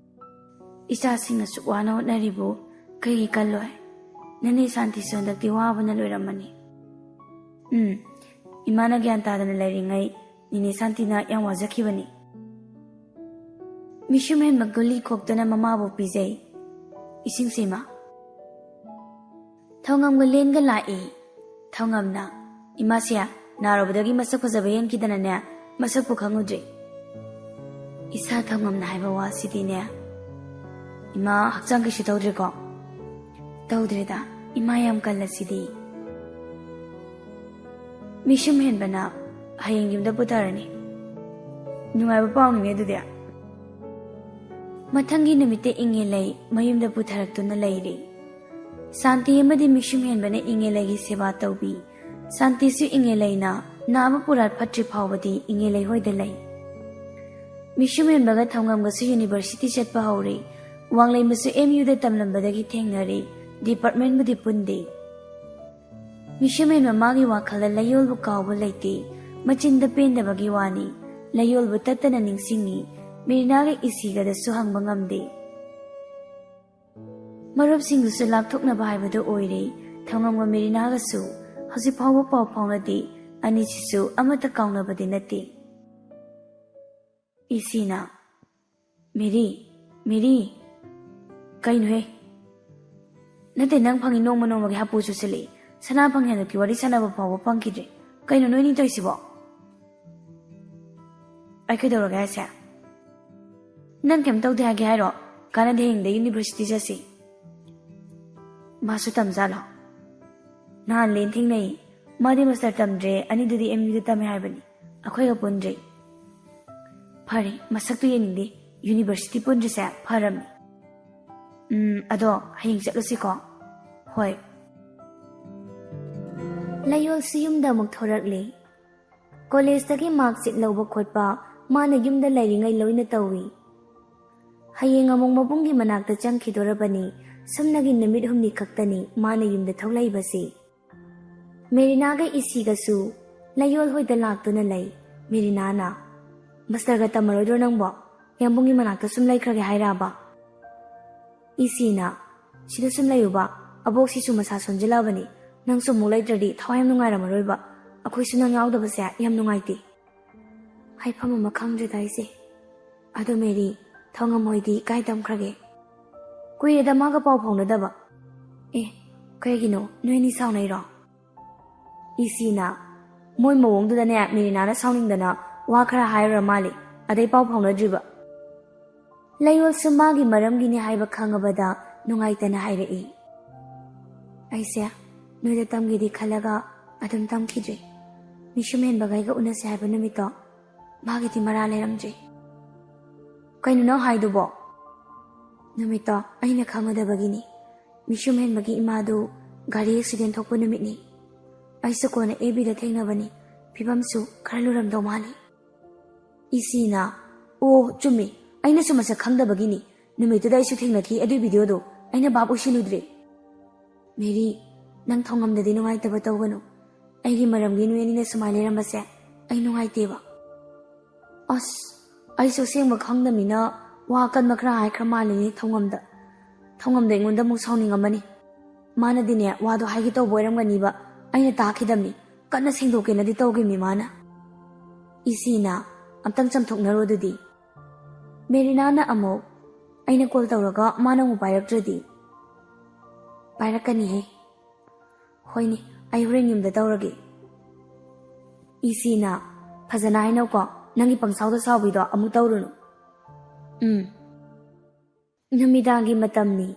ꯏꯆꯥꯁꯤꯡꯅ ꯑꯁꯨꯛ ꯋꯥꯅ ꯍꯣꯠꯅꯔꯤꯕꯨ ꯀꯩꯒꯤ ꯀꯜꯂꯣꯏ? ꯅꯅꯦ ꯁꯥꯟꯇꯤꯁꯨ ꯍꯟꯗꯛꯇꯤ ꯋꯥꯕꯅ ꯂꯣꯏꯔꯝꯃꯅꯤ꯫ ꯎꯝ, ꯏꯃꯥꯅ ꯒ꯭ꯌꯥꯟ ꯇꯥꯗꯅ ꯂꯩꯔꯤꯉꯩ ꯅꯤꯅꯦ ꯁꯥꯟꯇꯤꯅ ꯌꯥꯝ ꯋꯥꯖꯈꯤꯕꯅꯤ꯫ ꯃꯤꯁꯨꯝ ꯍꯦꯟꯕ ꯒꯨꯂꯤ ꯈꯣꯛꯇꯨꯅ ꯃꯃꯥꯕꯨ ꯄꯤꯖꯩ꯫ ꯏꯁꯤꯡꯁꯦ ꯏꯃꯥ꯫ ꯊꯧꯉꯝꯒ ꯂꯦꯟꯒ ꯂꯥꯛꯏ꯫ ꯊꯧꯉꯝꯅ, "ꯏꯃꯥꯁꯦ ꯅꯥꯔꯨꯕꯗꯒꯤ ꯃꯁꯛ ꯐꯖꯕ ꯍꯦꯟꯈꯤꯗꯅꯅꯦ, ꯃꯁꯛꯄꯨ ꯈꯪꯉꯨꯗ꯭ꯔꯤ꯫" ꯏꯁꯥ ꯊꯧꯉꯝꯅ ꯍꯥꯏꯕ ꯋꯥꯁꯤꯗꯤꯅꯦ, "ꯏꯃꯥ ꯍꯛꯆꯥꯡ ꯀꯩꯁꯨ ꯇꯧꯗ꯭ꯔꯦꯀꯣ?" "ꯇꯧꯗ꯭ꯔꯦꯗ, ꯏꯃꯥ ꯌꯥꯝ ꯀꯜꯂꯁꯤꯗꯤ꯫" ꯃꯤꯁꯨꯝ ꯍꯦꯟꯕꯅ ꯍꯌꯦꯡ ꯌꯨꯝꯗ ꯄꯨꯊꯔꯅꯤ꯫ ꯅꯨꯡꯉꯥꯏꯕ ꯄꯥꯎꯅꯤꯅꯦ ꯑꯗꯨꯗꯤ꯫ ꯃꯊꯪꯒꯤ ꯅꯨꯃꯤꯠꯇ ꯏꯉꯦꯂꯩ ꯃꯌꯨꯝꯗ ꯄꯨꯊꯔꯛꯇꯨꯅ ꯂꯩꯔꯦ꯫ ꯁꯥꯟꯇꯤ ꯑꯃꯗꯤ ꯃꯤꯁꯨꯝ ꯍꯦꯟꯕꯅ ꯏꯉꯦꯂꯩꯒꯤ ꯁꯦꯕꯥ ꯇꯧꯕꯤ꯫ ꯁꯥꯟꯇꯤꯁꯨ ꯏꯉꯦꯂꯩꯅ ꯅꯥꯕ ꯄꯨꯔꯥꯠ ꯐꯠꯇ꯭ꯔꯤ ꯐꯥꯎꯕꯗꯤ ꯏꯉꯦꯂꯩ ꯍꯣꯏꯗ ꯂꯩ꯫ ꯃꯤꯁꯨꯝ ꯍꯦꯟꯕꯒ ꯊꯧꯉꯝꯒꯁꯨ ꯌꯨꯅꯤꯚꯔꯁꯤꯇꯤ ꯆꯠꯄ ꯍꯧꯔꯦ꯫ ꯋꯥꯡꯂꯩꯃꯁꯨ ꯑꯦꯝ ꯌꯨꯗ ꯇꯝꯂꯝꯕꯗꯒꯤ ꯊꯦꯡꯅꯔꯦ꯫ ꯗꯤꯄꯥꯔꯠꯃꯦꯟꯕꯨꯗꯤ ꯄꯨꯟꯗꯦ꯫ ꯃꯤꯁꯨꯝ ꯍꯦꯟꯕ ꯃꯥꯒꯤ ꯋꯥꯈꯜꯗ ꯂꯩꯌꯣꯜꯕꯨ ꯀꯥꯎꯕ ꯂꯩꯇꯦ꯫ ꯃꯆꯤꯟꯗ ꯄꯦꯟꯗꯕꯒꯤ ꯋꯥꯅꯤ꯫ ꯂꯩꯌꯣꯜꯕꯨ ꯇꯠꯇꯅ ꯅꯤꯡꯁꯤꯡꯉꯤ꯫ ꯃꯤꯔꯤꯅꯥꯒ ꯏꯁꯤꯒꯗꯁꯨ ꯍꯪꯕ ꯉꯝꯗꯦ꯫ ꯃꯔꯨꯞꯁꯤꯡꯗꯨꯁꯨ ꯂꯥꯞꯊꯣꯛꯅꯕ ꯍꯥꯏꯕꯗꯨ ꯑꯣꯏꯔꯦ꯫ ꯊꯧꯉꯝꯒ ꯃꯦꯔꯤꯅꯥꯒꯁꯨ ꯍꯧꯖꯤꯛ ꯐꯥꯎꯕ ꯄꯥꯎ ꯐꯥꯎꯅꯗꯦ꯫ ꯑꯅꯤꯁꯤꯁꯨ ꯑꯃꯠꯇ ꯀꯥꯎꯅꯕꯗꯤ ꯅꯠꯇꯦ꯫ ꯏꯁꯤꯅ, "ꯃꯦꯔꯤ, ꯃꯦꯔꯤ!" "ꯀꯩꯅꯣꯍꯦ?" "ꯅꯠꯇꯦ, ꯅꯪ ꯐꯪꯉꯤ ꯅꯣꯡꯃ ꯅꯣꯡꯃꯒꯤ ꯍꯥꯄꯨ ꯆꯨꯁꯤꯜꯂꯛꯏ꯫ ꯁꯅꯥ ꯐꯪꯉꯤ ꯍꯟꯗꯛꯀꯤ ꯋꯥꯔꯤ ꯁꯥꯟꯅꯕ ꯐꯥꯎꯕ ꯐꯪꯈꯤꯗ꯭ꯔꯦ꯫ ꯀꯩꯅꯣ ꯅꯣꯏꯅꯤ ꯇꯧꯔꯤꯁꯤꯕꯣ?" "ꯑꯩ ꯀꯩꯗꯧꯔꯒꯦ ꯍꯥꯏꯁꯦ?" "ꯅꯪ ꯀꯩꯝ ꯇꯧꯗꯦ ꯍꯥꯏꯒꯦ ꯍꯥꯏꯔꯣ? ꯀꯥꯟꯅꯗꯦ, ꯍꯌꯦꯡꯗꯩ ꯌꯨꯅꯤꯚꯔꯁꯤꯇꯤ ꯆꯠꯁꯤ꯫" "ꯃꯥꯁꯨ ꯇꯝꯖꯥꯠꯂꯣ?" "ꯅꯍꯥꯟ ꯂꯦꯟ ꯊꯦꯡꯅꯩ꯫ ꯃꯥꯗꯤ ꯃꯥꯁꯇꯔ ꯇꯝꯗ꯭ꯔꯦ, ꯑꯅꯤꯗꯨꯗꯤ ꯑꯦꯝ ꯌꯨꯗ ꯇꯝꯃꯦ ꯍꯥꯏꯕꯅꯤ꯫ ꯑꯩꯈꯣꯏꯒ ꯄꯨꯟꯗ꯭ꯔꯦ꯫" "ꯐꯔꯦ, ꯃꯁꯛꯇꯨ ꯌꯦꯡꯅꯤꯡꯗꯦ꯫ ꯌꯨꯅꯤꯚꯔꯁꯤꯇꯤ ꯄꯨꯟꯗ꯭ꯔꯤꯁꯦ ꯐꯔꯝꯅꯤ꯫" "ꯎꯝ, ꯑꯗꯣ ꯍꯌꯦꯡ ꯆꯠꯂꯨꯁꯤꯀꯣ?" "ꯍꯣꯏ꯫" ꯂꯩꯌꯣꯜꯁꯨ ꯌꯨꯝꯗ ꯑꯃꯨꯛ ꯊꯣꯔꯛꯂꯦ꯫ ꯀꯣꯂꯦꯖꯇꯒꯤ ꯃꯥꯔꯛꯁꯤꯠ ꯂꯧꯕ ꯈꯣꯠꯄ ꯃꯥꯅ ꯌꯨꯝꯗ ꯂꯩꯔꯤꯉꯩ ꯂꯣꯏꯅ ꯇꯧꯏ꯫ ꯍꯌꯦꯡ ꯑꯃꯨꯛ ꯃꯕꯨꯡꯒꯤ ꯃꯅꯥꯛꯇ ꯆꯪꯈꯤꯗꯣꯔꯕꯅꯤ꯫ ꯁꯨꯞꯅꯒꯤ ꯅꯨꯃꯤꯠ ꯍꯨꯝꯅꯤ ꯈꯛꯇꯅꯤ ꯃꯥꯅ ꯌꯨꯝꯗ ꯊꯣꯛꯂꯛꯏꯕꯁꯤ꯫ ꯃꯦꯔꯤꯅꯥꯒ ꯏꯁꯤꯒꯁꯨ ꯂꯩꯌꯣꯜ ꯍꯣꯏꯗ ꯂꯥꯛꯇꯨꯅ ꯂꯩ꯫ ꯃꯦꯔꯤꯅꯥꯅ, "ꯃꯥꯁꯇꯔꯒ ꯇꯝꯃꯔꯣꯏꯗ꯭ꯔꯣ ꯅꯪꯕꯣ? ꯌꯥꯝꯕꯨꯡꯒꯤ ꯃꯅꯥꯛꯇ ꯁꯨꯝ ꯂꯩꯈ꯭ꯔꯒꯦ ꯍꯥꯏꯔꯕ?" ꯏꯁꯤꯅ, "ꯁꯤꯗ ꯁꯨꯝ ꯂꯩꯌꯨꯕ, ꯑꯕꯣꯛꯁꯤꯁꯨ ꯃꯁꯥ ꯁꯣꯟꯖꯤꯜꯂꯛꯑꯕꯅꯤ꯫ ꯅꯪꯁꯨ ꯑꯃꯨꯛ ꯂꯩꯇ꯭ꯔꯗꯤ ꯊꯋꯥꯏ ꯌꯥꯝ ꯅꯨꯡꯉꯥꯏꯔꯝꯃꯔꯣꯏꯕ꯫ ꯑꯩꯈꯣꯏꯁꯨ ꯅꯪ ꯌꯥꯎꯗꯕꯁꯦ ꯌꯥꯝ ꯅꯨꯡꯉꯥꯏꯇꯦ꯫" "ꯍꯥꯏꯐꯝ ꯑꯃ ꯈꯪꯗ꯭ꯔꯦꯗ ꯑꯩꯁꯦ꯫ ꯑꯗꯣ ꯃꯦꯔꯤ, ꯊꯧꯉꯝ ꯍꯣꯏꯗꯤ ꯀꯥꯏ ꯇꯝꯈ꯭ꯔꯒꯦ? ꯀꯨꯏꯔꯦꯗ ꯃꯥꯒ ꯄꯥꯎ ꯐꯥꯎꯅꯗꯕ꯫" "ꯑꯦ, ꯀꯩꯒꯤꯅꯣ? ꯅꯣꯏ ꯑꯅꯤ ꯁꯥꯎꯅꯩꯔꯣ?" ꯏꯁꯤꯅ, ꯃꯣꯏ ꯃꯑꯣꯡꯗꯨꯗꯅꯦ ꯃꯦꯔꯤꯅꯥꯅ ꯁꯥꯎꯅꯤꯡꯗꯅ ꯋꯥ ꯈꯔ ꯍꯥꯏꯔꯨꯔ ꯃꯥꯜꯂꯦ, ꯑꯗꯩ ꯄꯥꯎ ꯐꯥꯎꯅꯗ꯭ꯔꯤꯕ꯫ ꯂꯩꯌꯣꯜꯁꯨ ꯃꯥꯒꯤ ꯃꯔꯝꯒꯤꯅꯤ ꯍꯥꯏꯕ ꯈꯪꯉꯕꯗ ꯅꯨꯡꯉꯥꯏꯇꯅ ꯍꯥꯏꯔꯛꯏ꯫ ꯑꯩꯁꯦ ꯅꯣꯏꯗ ꯇꯝꯒꯦꯗꯤ ꯈꯜꯂꯒ ꯑꯗꯨꯝ ꯇꯝꯈꯤꯗ꯭ꯔꯦ꯫ ꯃꯤꯁꯨꯝ ꯍꯦꯟꯕꯈꯩꯒ ꯎꯅꯁꯦ ꯍꯥꯏꯕ ꯅꯨꯃꯤꯠꯇꯣ ꯃꯥꯒꯤꯗꯤ ꯃꯔꯥ ꯂꯩꯔꯝꯗ꯭ꯔꯦ꯫ ꯀꯩꯅꯣ ꯅꯪ ꯍꯥꯏꯗꯨꯕꯣ? ꯅꯨꯃꯤꯠꯇꯣ ꯑꯩꯅ ꯈꯪꯉꯨꯗꯕꯒꯤꯅꯤ꯫ ꯃꯤꯁꯨꯝ ꯍꯦꯟꯕꯒꯤ ꯏꯃꯥꯗꯨ ꯒꯥꯔꯤ ꯑꯦꯛꯁꯤꯗꯦꯟ ꯊꯣꯛꯄ ꯅꯨꯃꯤꯠꯅꯤ꯫ ꯑꯩꯁꯨ ꯀꯣꯟꯅ ꯑꯦꯐ ꯕꯤꯗ ꯊꯦꯡꯅꯕꯅꯤ꯫ ꯐꯤꯕꯝꯁꯨ ꯈꯔ ꯂꯨꯔꯝꯗꯧ ꯃꯥꯜꯂꯤ꯫ ꯏꯁꯤꯅ, "ꯑꯣ, ꯆꯨꯝꯃꯤ꯫ ꯑꯩꯅꯁꯨ ꯃꯁꯛ ꯈꯪꯗꯕꯒꯤꯅꯤ꯫ ꯅꯨꯃꯤꯠꯇꯨꯗ ꯑꯩꯁꯨ ꯊꯦꯡꯅꯈꯤ ꯑꯗꯨꯏ ꯚꯤꯗꯤꯑꯣꯗꯣ꯫ ꯑꯩꯅ ꯚꯥꯞ ꯑꯣꯏꯁꯤꯜꯂꯨꯗ꯭ꯔꯦ꯫" "ꯃꯦꯔꯤ, ꯅꯪ ꯊꯣꯡꯉꯝꯗꯗꯤ ꯅꯨꯡꯉꯥꯏꯇꯕ ꯇꯧꯒꯅꯨ꯫ ꯑꯩꯒꯤ ꯃꯔꯝꯒꯤ ꯅꯣꯏ ꯑꯅꯤꯅ ꯁꯨꯃꯥꯏꯅ ꯂꯩꯔꯝꯕꯁꯦ ꯑꯩ ꯅꯨꯡꯉꯥꯏꯇꯦꯕ꯫" "ꯑꯁ, ꯑꯩꯁꯨ ꯑꯁꯦꯡꯕ ꯈꯪꯗꯃꯤꯅ ꯋꯥ ꯑꯀꯟꯕ ꯈꯔ ꯍꯥꯏꯈ꯭ꯔ ꯃꯥꯜꯂꯤꯅꯦ ꯊꯣꯡꯉꯝꯗ꯫ ꯊꯣꯡꯉꯝꯗ ꯑꯩꯉꯣꯟꯗ ꯑꯃꯨꯛ ꯁꯥꯎꯅꯤꯡꯉꯝꯃꯅꯤ꯫ ꯃꯥꯅꯗꯤꯅꯦ ꯋꯥꯗꯣ ꯍꯥꯏꯒꯦ ꯇꯧꯕ ꯑꯣꯏꯔꯝꯒꯅꯤꯕ, ꯑꯩꯅ ꯇꯥꯈꯤꯗꯕꯅꯤ꯫ ꯀꯟꯅ ꯁꯦꯡꯗꯣꯛꯀꯦꯅꯗꯤ ꯇꯧꯈꯤꯕꯅꯤ ꯃꯥꯅ꯫" "ꯏꯁꯤꯅ, ꯑꯝꯇꯪ ꯆꯝꯊꯣꯛꯅꯔꯣ ꯑꯗꯨꯗꯤ꯫" ꯃꯦꯔꯤꯅꯥꯅ ꯑꯃꯨꯛ, "ꯑꯩꯅ ꯀꯣꯜ ꯇꯧꯔꯒ ꯃꯥꯅ ꯑꯃꯨꯛ ꯄꯥꯏꯔꯛꯇ꯭ꯔꯗꯤ?" "ꯄꯥꯏꯔꯛꯀꯅꯤꯍꯦ꯫" "ꯍꯣꯏꯅꯦ, ꯑꯩ ꯍꯣꯔꯦꯟ ꯌꯨꯝꯗ ꯇꯧꯔꯒꯦ꯫" ꯏꯁꯤꯅ, "ꯐꯖꯅ ꯍꯥꯏꯅꯧꯀꯣ, ꯅꯪꯒꯤ ꯄꯪꯁꯥꯎꯗ ꯁꯥꯎꯕꯤꯗꯣ ꯑꯃꯨꯛ ꯇꯧꯔꯨꯅꯨ꯫" "ꯎꯝ꯫" ꯅꯨꯃꯤꯗꯥꯡꯒꯤ ꯃꯇꯝꯅꯤ꯫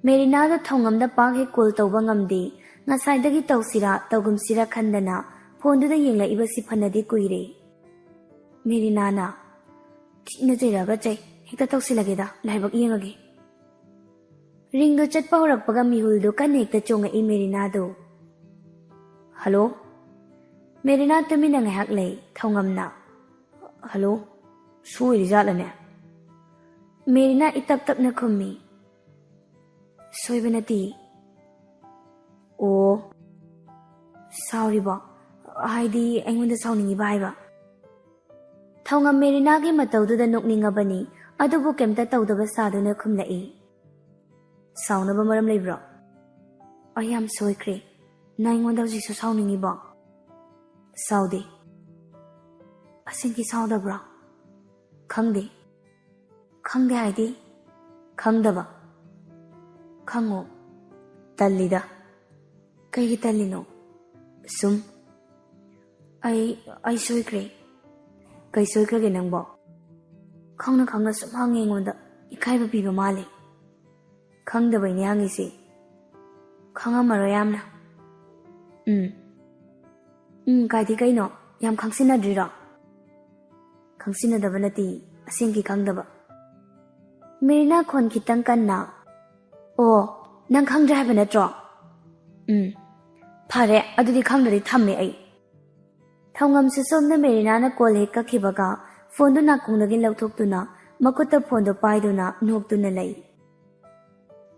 ꯃꯦꯔꯤꯅꯥꯗꯣ ꯊꯣꯡꯉꯝꯗ ꯄꯥꯛ ꯍꯦꯛ ꯀꯣꯜ ꯇꯧꯕ ꯉꯝꯗꯦ꯫ ꯉꯁꯥꯏꯗꯒꯤ ꯇꯧꯁꯤꯔꯥ ꯇꯧꯒꯨꯝꯁꯤꯔꯥ ꯈꯟꯗꯅ ꯐꯣꯟꯗꯨꯗ ꯌꯦꯡꯂꯛꯏꯕꯁꯤ ꯐꯅꯗꯤ ꯀꯨꯏꯔꯦ꯫ ꯃꯦꯔꯤꯅꯥꯅ, "ꯊꯤꯅ ꯆꯩꯔꯛꯑꯒ ꯆꯩ, ꯍꯦꯛꯇ ꯇꯧꯁꯤꯜꯂꯒꯦꯗ, ꯂꯥꯏꯕꯛ ꯌꯦꯡꯉꯒꯦ꯫" ꯔꯤꯡꯗꯣ ꯆꯠꯄ ꯍꯧꯔꯛꯄꯒ ꯃꯤꯍꯨꯜꯗꯣ ꯀꯟꯅ ꯍꯦꯛꯇ ꯆꯣꯡꯉꯛꯏ ꯃꯦꯔꯤꯅꯥꯗꯣ꯫ "ꯍꯜꯂꯣ?" ꯃꯦꯔꯤꯅꯥ ꯇꯨꯃꯤꯟꯅ ꯉꯥꯏꯍꯥꯛ ꯂꯩ꯫ ꯊꯣꯡꯉꯝꯅ, "ꯍꯜꯂꯣ, ꯁꯣꯏꯔꯤꯖꯥꯠꯂꯅꯦ?" ꯃꯦꯔꯤꯅꯥ ꯏꯇꯞ ꯇꯞꯅ ꯈꯨꯝꯃꯤ, "ꯁꯣꯏꯕ ꯅꯠꯇꯦ꯫" "ꯑꯣ, ꯁꯥꯎꯔꯤꯕꯣ? ꯍꯥꯏꯗꯤ ꯑꯩꯉꯣꯟꯗ ꯁꯥꯎꯅꯤꯡꯉꯤꯕ ꯍꯥꯏꯕ?" ꯊꯧꯉꯝ ꯃꯦꯔꯤꯅꯥꯒꯤ ꯃꯇꯧꯗꯨꯗ ꯅꯣꯛꯅꯤꯡꯉꯕꯅꯤ, ꯑꯗꯨꯕꯨ ꯀꯩꯝꯇ ꯇꯧꯗꯕ ꯁꯥꯗꯨꯅ ꯈꯨꯝꯂꯛꯏ, "ꯁꯥꯎꯅꯕ ꯃꯔꯝ ꯂꯩꯕ꯭ꯔꯣ? ꯑꯩ ꯌꯥꯝ ꯁꯣꯏꯈ꯭ꯔꯦ꯫ ꯅꯪ ꯑꯩꯉꯣꯟꯗ ꯍꯧꯖꯤꯛꯁꯨ ꯁꯥꯎꯅꯤꯡꯉꯤꯕꯣ?" "ꯁꯥꯎꯗꯦ꯫" "ꯑꯁꯦꯡꯀꯤ ꯁꯥꯎꯗꯕ꯭ꯔꯣ?" "ꯈꯪꯗꯦ꯫" "ꯈꯪꯗꯦ ꯍꯥꯏꯗꯤ?" "ꯈꯪꯗꯕ꯫" "ꯈꯪꯉꯣ꯫" "ꯇꯜꯂꯤꯗ꯫" "ꯀꯩꯒꯤ ꯇꯜꯂꯤꯅꯣ?" ꯁꯨꯝ꯫ ꯑꯩ ꯑꯩ ꯁꯣꯏꯈ꯭ꯔꯦ꯫ ꯀꯩ ꯁꯣꯏꯈ꯭ꯔꯒꯦ ꯅꯪꯕꯣ? ꯈꯪꯅ ꯈꯪꯅ ꯁꯨꯝ ꯍꯪꯉꯦ ꯑꯩꯉꯣꯟꯗ꯫ ꯏꯀꯥꯏꯕ ꯄꯤꯕ ꯃꯥꯜꯂꯦ꯫ ꯈꯪꯗꯕꯩꯅꯦ ꯍꯪꯉꯤꯁꯦ꯫ ꯈꯪꯉꯝꯃꯔꯣꯏ ꯌꯥꯝꯅ꯫ ꯎꯝ꯫ ꯎꯝ ꯀꯥꯏꯗꯤ ꯀꯩꯅꯣ? ꯌꯥꯝ ꯈꯪꯁꯤꯟꯅꯗ꯭ꯔꯤꯔꯣ? ꯈꯪꯁꯤꯟꯅꯗꯕ ꯅꯠꯇꯦ, ꯑꯁꯦꯡꯀꯤ ꯈꯪꯗꯕ꯫ ꯃꯦꯔꯤꯅꯥ ꯈꯣꯟ ꯈꯤꯇꯪ ꯀꯟꯅ꯫ ꯑꯣ, ꯅꯪ ꯈꯪꯗ꯭ꯔꯦ ꯍꯥꯏꯕ ꯅꯠꯇ꯭ꯔꯣ? ꯎꯝ꯫ ꯐꯔꯦ, ꯑꯗꯨꯗꯤ ꯈꯪꯗ꯭ꯔꯗꯤ ꯊꯝꯃꯦ ꯑꯩ꯫ ꯊꯧꯉꯝꯁꯨ ꯁꯣꯝꯗ ꯃꯦꯔꯤꯅꯥꯅ ꯀꯣꯜ ꯍꯦꯛ ꯀꯛꯈꯤꯕꯒ ꯐꯣꯟꯗꯨ ꯅꯥꯀꯣꯡꯗꯒꯤ ꯂꯧꯊꯣꯛꯇꯨꯅ ꯃꯈꯨꯠꯇ ꯐꯣꯟꯗꯨ ꯄꯥꯏꯗꯨꯅ ꯅꯣꯛꯇꯨꯅ ꯂꯩ꯫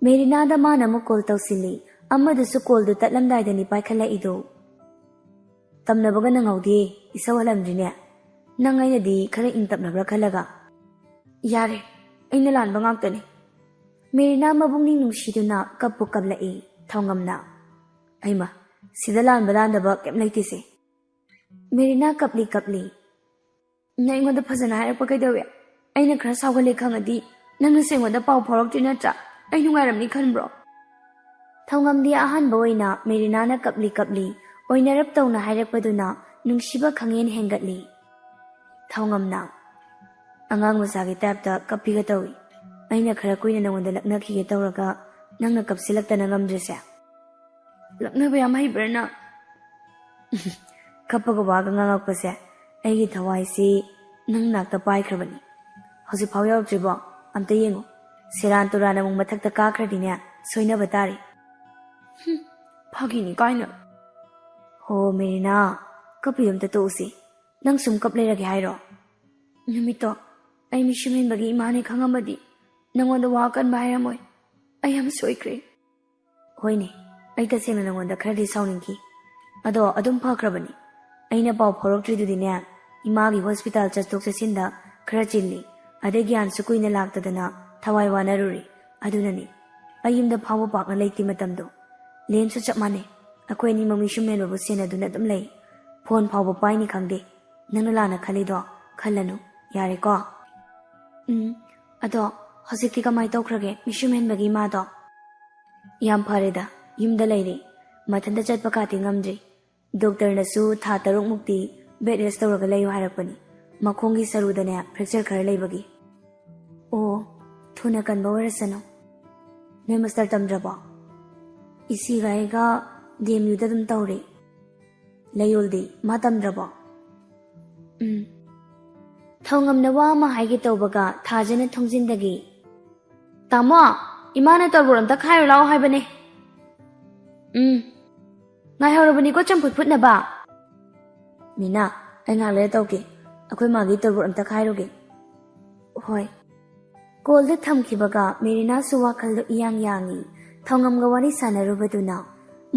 ꯃꯦꯔꯤꯅꯥꯗ ꯃꯥꯅ ꯑꯃꯨꯛ ꯀꯣꯜ ꯇꯧꯁꯤꯜꯂꯤ꯫ ꯑꯃꯗꯨꯁꯨ ꯀꯣꯜꯗꯨ ꯇꯠꯂꯝꯗꯥꯏꯗꯅꯤ ꯄꯥꯏꯈꯠꯂꯛꯏꯗꯣ꯫ ꯇꯝꯅꯕꯒ ꯅꯪꯍꯧꯗꯦ, ꯏꯁꯧ ꯍꯜꯂꯝꯗ꯭ꯔꯤꯅꯦ꯫ ꯅꯪ ꯑꯩꯅꯗꯤ ꯈꯔ ꯏꯪ ꯇꯞꯅꯕ꯭ꯔꯥ ꯈꯜꯂꯒ꯫ ꯌꯥꯔꯦ, ꯑꯩꯅ ꯂꯥꯟꯕ ꯉꯥꯛꯇꯅꯤ꯫ ꯃꯦꯔꯤꯅꯥ ꯃꯕꯨꯛꯅꯤꯡ ꯅꯨꯡꯁꯤꯗꯨꯅ ꯀꯞꯄꯨ ꯀꯞꯂꯛꯏ꯫ ꯊꯧꯉꯝꯅ꯫ ꯑꯩꯃ, ꯁꯤꯗ ꯂꯥꯟꯕ ꯂꯥꯟꯗꯕ ꯀꯩꯝ ꯂꯩꯇꯦꯁꯦ꯫ ꯃꯦꯔꯤꯅꯥ ꯀꯞꯂꯤ ꯀꯞꯂꯤ꯫ ꯅꯪ ꯑꯩꯉꯣꯟꯗ ꯐꯖꯅ ꯍꯥꯏꯔꯛꯄ ꯀꯩꯗꯧꯋꯦ? ꯑꯩꯅ ꯈꯔ ꯁꯥꯎꯒꯜꯂꯦ ꯈꯪꯉꯗꯤ ꯅꯪꯅꯁꯨ ꯑꯩꯉꯣꯟꯗ ꯄꯥꯎ ꯐꯥꯎꯔꯛꯇ꯭ꯔꯤ ꯅꯠꯇ꯭ꯔꯥ? ꯑꯩ ꯅꯨꯡꯉꯥꯏꯔꯝꯅꯤ ꯈꯟꯕ꯭ꯔꯣ? ꯊꯧꯉꯝꯗꯤ ꯑꯍꯥꯟꯕ ꯑꯣꯏꯅ ꯃꯦꯔꯤꯅꯥꯅ ꯀꯞꯂꯤ ꯀꯞꯂꯤ ꯑꯣꯏꯅꯔꯞ ꯇꯧꯅ ꯍꯥꯏꯔꯛꯄꯗꯨꯅ ꯅꯨꯡꯁꯤꯕ ꯈꯪꯍꯦꯟ ꯍꯦꯟꯒꯠꯂꯤ꯫ ꯊꯧꯉꯝꯅ꯫ ꯑꯉꯥꯡ ꯃꯆꯥꯒꯤ ꯇꯥꯏꯞꯇ ꯀꯞꯄꯤꯒ ꯇꯧꯏ꯫ ꯑꯩꯅ ꯈꯔ ꯀꯨꯏꯅ ꯅꯉꯣꯟꯗ ꯂꯛꯅꯈꯤꯒꯦ ꯇꯧꯔꯒ ꯅꯪꯅ ꯀꯞꯁꯤꯜꯂꯛꯇꯅ ꯉꯝꯗ꯭ꯔꯤꯁꯦ꯫ ꯂꯛꯅꯕ ꯌꯥꯝ ꯍꯩꯕ꯭ꯔꯥ ꯅꯪ? ꯀꯞꯄꯒ ꯋꯥꯒ ꯉꯥꯡꯉꯛꯄꯁꯦ ꯑꯩꯒꯤ ꯊꯋꯥꯏꯁꯤ ꯅꯪ ꯅꯥꯛꯇ ꯄꯥꯏꯈ꯭ꯔꯕꯅꯤ꯫ ꯍꯧꯖꯤꯛꯐꯥꯎ ꯌꯧꯔꯛꯇ꯭ꯔꯤꯕꯣ? ꯑꯝꯇ ꯌꯦꯡꯉꯨ꯫ ꯁꯦꯔꯥꯟ ꯇꯨꯔꯥꯟ ꯑꯃꯨꯛ ꯃꯊꯛꯇ ꯀꯥꯈ꯭ꯔꯗꯤꯅꯦ, ꯁꯣꯏꯅꯕ ꯇꯥꯔꯦ꯫ ꯍꯨꯝ, ꯐꯥꯒꯤꯅꯤ ꯀꯥꯏꯅ꯫ ꯍꯣ ꯃꯦꯔꯤꯅꯥ, ꯀꯞꯄꯤꯗꯣ ꯑꯝꯇ ꯇꯣꯛꯎꯁꯤ꯫ ꯅꯪ ꯁꯨꯝ ꯀꯞ ꯂꯩꯔꯒꯦ ꯍꯥꯏꯔꯣ? ꯅꯨꯃꯤꯠꯇꯣ ꯑꯩ ꯃꯤꯁꯨꯝ ꯍꯦꯟꯕꯒꯤ ꯏꯃꯥꯅꯦ ꯈꯪꯉꯝꯃꯗꯤ ꯅꯪꯉꯣꯟꯗ ꯋꯥ ꯑꯀꯟꯕ ꯍꯥꯏꯔꯝꯃꯣꯏ꯫ ꯑꯩ ꯌꯥꯝ ꯁꯣꯏꯈ꯭ꯔꯦ꯫ ꯍꯣꯏꯅꯦ, ꯑꯩ ꯇꯁꯦꯡꯅ ꯅꯪꯉꯣꯟꯗ ꯈꯔꯗꯤ ꯁꯥꯎꯅꯤꯡꯈꯤ꯫ ꯑꯗꯣ ꯑꯗꯨꯝ ꯐꯈ꯭ꯔꯕꯅꯤ꯫ ꯑꯩꯅ ꯄꯥꯎ ꯐꯥꯎꯔꯛꯇ꯭ꯔꯤꯗꯨꯗꯤꯅꯦ, ꯏꯃꯥꯒꯤ ꯍꯣꯁꯄꯤꯇꯥꯜ ꯆꯠꯊꯣꯛ ꯆꯠꯁꯤꯟꯗ ꯈꯔ ꯆꯤꯜꯂꯤ꯫ ꯑꯗꯩ ꯒ꯭ꯌꯥꯟꯁꯨ ꯀꯨꯏꯅ ꯂꯥꯛꯇꯗꯅ ꯊꯋꯥꯏ ꯋꯥꯅꯔꯨꯔꯦ꯫ ꯑꯗꯨꯅꯅꯤ ꯑꯩ ꯌꯨꯝꯗ ꯐꯥꯎꯕ ꯄꯥꯛꯅ ꯂꯩꯇꯦ ꯃꯇꯝꯗꯣ꯫ ꯂꯦꯟꯁꯨ ꯆꯞ ꯃꯥꯟꯅꯩ꯫ ꯑꯩꯈꯣꯏ ꯑꯅꯤꯃꯛ ꯃꯤꯁꯨꯝ ꯃꯦꯟꯕꯕꯨ ꯁꯦꯟꯅꯗꯨꯅ ꯑꯗꯨꯝ ꯂꯩ꯫ ꯐꯣꯟ ꯐꯥꯎꯕ ꯄꯥꯏꯅꯤ ꯈꯪꯗꯦ꯫ ꯅꯪꯅ ꯂꯥꯟꯅ ꯈꯜꯂꯤꯗꯣ ꯈꯜꯂꯅꯨ꯫ ꯌꯥꯔꯦꯀꯣ? ꯎꯝ꯫ ꯑꯗꯣ ꯍꯧꯖꯤꯛꯇꯤ ꯀꯃꯥꯏ ꯇꯧꯈ꯭ꯔꯒꯦ ꯃꯤꯁꯨꯝ ꯍꯦꯟꯕꯒꯤ ꯏꯃꯥꯗꯣ? ꯌꯥꯝ ꯐꯔꯦꯗ, ꯌꯨꯝꯗ ꯂꯩꯔꯦ꯫ ꯃꯊꯟꯇ ꯆꯠꯄ ꯀꯥꯇꯤ ꯉꯝꯗ꯭ꯔꯤ꯫ ꯗꯣꯛꯇꯔꯅꯁꯨ ꯊꯥ ꯇꯔꯨꯛꯃꯨꯛꯇꯤ ꯕꯦꯗ ꯔꯦꯁ ꯇꯧꯔꯒ ꯂꯩꯌꯨ ꯍꯥꯏꯔꯛꯄꯅꯤ, ꯃꯈꯣꯡꯒꯤ ꯁꯔꯨꯗꯅꯦ ꯐ꯭ꯔꯦꯛꯆꯔ ꯈꯔ ꯂꯩꯕꯒꯤ꯫ ꯑꯣ, ꯊꯨꯅ ꯀꯟꯕ ꯑꯣꯏꯔꯁꯅꯨ꯫ ꯅꯣꯏ ꯃꯥꯁꯇꯔ ꯇꯝꯗ꯭ꯔꯕꯣ? ꯏꯁꯤꯒ ꯑꯩꯒ ꯗꯤ ꯑꯦꯝ ꯌꯨꯗ ꯑꯗꯨꯝ ꯇꯧꯔꯤ꯫ ꯂꯩꯌꯣꯜꯗꯤ ꯃꯥ ꯇꯝꯗ꯭ꯔꯕꯣ? ꯎꯝ꯫ ꯊꯧꯉꯝꯅ ꯋꯥ ꯑꯃ ꯍꯥꯏꯒꯦ ꯇꯧꯕꯒ ꯊꯥꯖꯅ ꯊꯣꯡꯖꯤꯟꯗꯒꯤ, "ꯇꯥꯃꯣ, ꯏꯃꯥꯅ ꯇꯣꯔꯕꯣꯠ ꯑꯝꯇ ꯈꯥꯏꯔꯨ ꯂꯥꯛꯑꯣ ꯍꯥꯏꯕꯅꯦ꯫" "ꯎꯝ꯫ ꯉꯥꯏꯍꯧꯔꯕꯅꯤꯀꯣ ꯆꯝꯐꯨꯠ ꯐꯨꯠꯅꯕ꯫" "ꯃꯤꯅꯥ, ꯑꯩ ꯉꯥꯏꯍꯥꯛ ꯂꯩꯔ ꯇꯧꯒꯦ꯫ ꯑꯩꯈꯣꯏ ꯃꯥꯒꯤ ꯇꯣꯔꯕꯣꯠ ꯑꯝꯇ ꯈꯥꯏꯔꯨꯒꯦ꯫" "ꯍꯣꯏ꯫" ꯀꯣꯜꯗ ꯊꯝꯈꯤꯕꯒ ꯃꯦꯔꯤꯅꯥꯁꯨ ꯋꯥꯈꯜꯗꯣ ꯏꯌꯥꯡ ꯌꯥꯡꯉꯤ꯫ ꯊꯧꯉꯝꯒ ꯋꯥꯔꯤ ꯁꯥꯟꯅꯔꯨꯕꯗꯨꯅ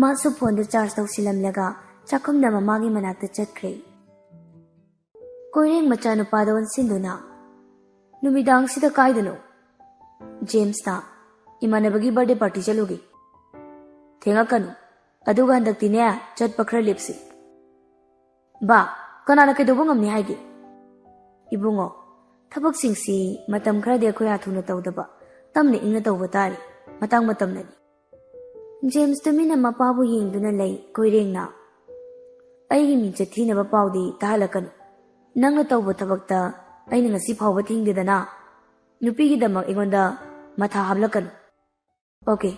ꯃꯥꯁꯨ ꯐꯣꯟꯗꯨ ꯆꯥꯔꯖ ꯇꯧꯁꯤꯜꯂꯝꯂꯒ ꯆꯥꯛꯈꯨꯝꯗ ꯃꯃꯥꯒꯤ ꯃꯅꯥꯛꯇ ꯆꯠꯈ꯭ꯔꯦ꯫ ꯀꯣꯏꯔꯦꯡ ꯃꯆꯥꯅꯨꯄꯥꯗ ꯑꯣꯟꯁꯤꯟꯗꯨꯅ, "ꯅꯨꯃꯤꯗꯥꯡꯁꯤꯗ ꯀꯥꯏꯗꯅꯣ?" ꯖꯦꯝꯁꯅ, "ꯏꯃꯥꯟꯅꯕꯒꯤ ꯕꯥꯔꯗꯦ ꯄꯥꯔꯇꯤ ꯆꯠꯂꯨꯒꯦ꯫" "ꯊꯦꯡꯉꯛꯀꯅꯨ꯫ ꯑꯗꯨꯒ ꯍꯟꯗꯛꯇꯤꯅꯦ, ꯆꯠꯄ ꯈꯔ ꯂꯦꯞꯁꯤ꯫" "ꯕꯥ, ꯀꯅꯥꯅ ꯀꯩꯗꯧꯕ ꯉꯝꯅꯤ ꯍꯥꯏꯒꯦ?" "ꯏꯕꯨꯡꯉꯣ, ꯊꯕꯛꯁꯤꯡꯁꯤ ꯃꯇꯝ ꯈꯔꯗꯤ ꯑꯩꯈꯣꯏ ꯍꯥꯊꯨꯅ ꯇꯧꯗꯕ, ꯇꯞꯅ ꯏꯪꯅ ꯇꯧꯕ ꯇꯥꯔꯦ, ꯃꯇꯥꯡ ꯃꯇꯝꯅꯅꯤ꯫" ꯖꯦꯝꯁ ꯇꯨꯃꯤꯟꯅ ꯃꯄꯥꯕꯨ ꯌꯦꯡꯗꯨꯅ ꯂꯩ꯫ ꯀꯣꯏꯔꯦꯡꯅ, "ꯑꯩꯒꯤ ꯃꯤꯡꯆꯠ ꯊꯤꯅꯕ ꯄꯥꯎꯗꯤ ꯇꯥꯍꯜꯂꯛꯀꯅꯨ꯫ ꯅꯪꯅ ꯇꯧꯕ ꯊꯕꯛꯇ ꯑꯩꯅ ꯉꯁꯤ ꯐꯥꯎꯕ ꯊꯤꯡꯗꯦꯗꯅ꯫ ꯅꯨꯄꯤꯒꯤꯗꯃꯛ ꯑꯩꯉꯣꯟꯗ ꯃꯊꯥ ꯍꯥꯞꯂꯛꯀꯅꯨ꯫ ꯑꯣꯀꯦ,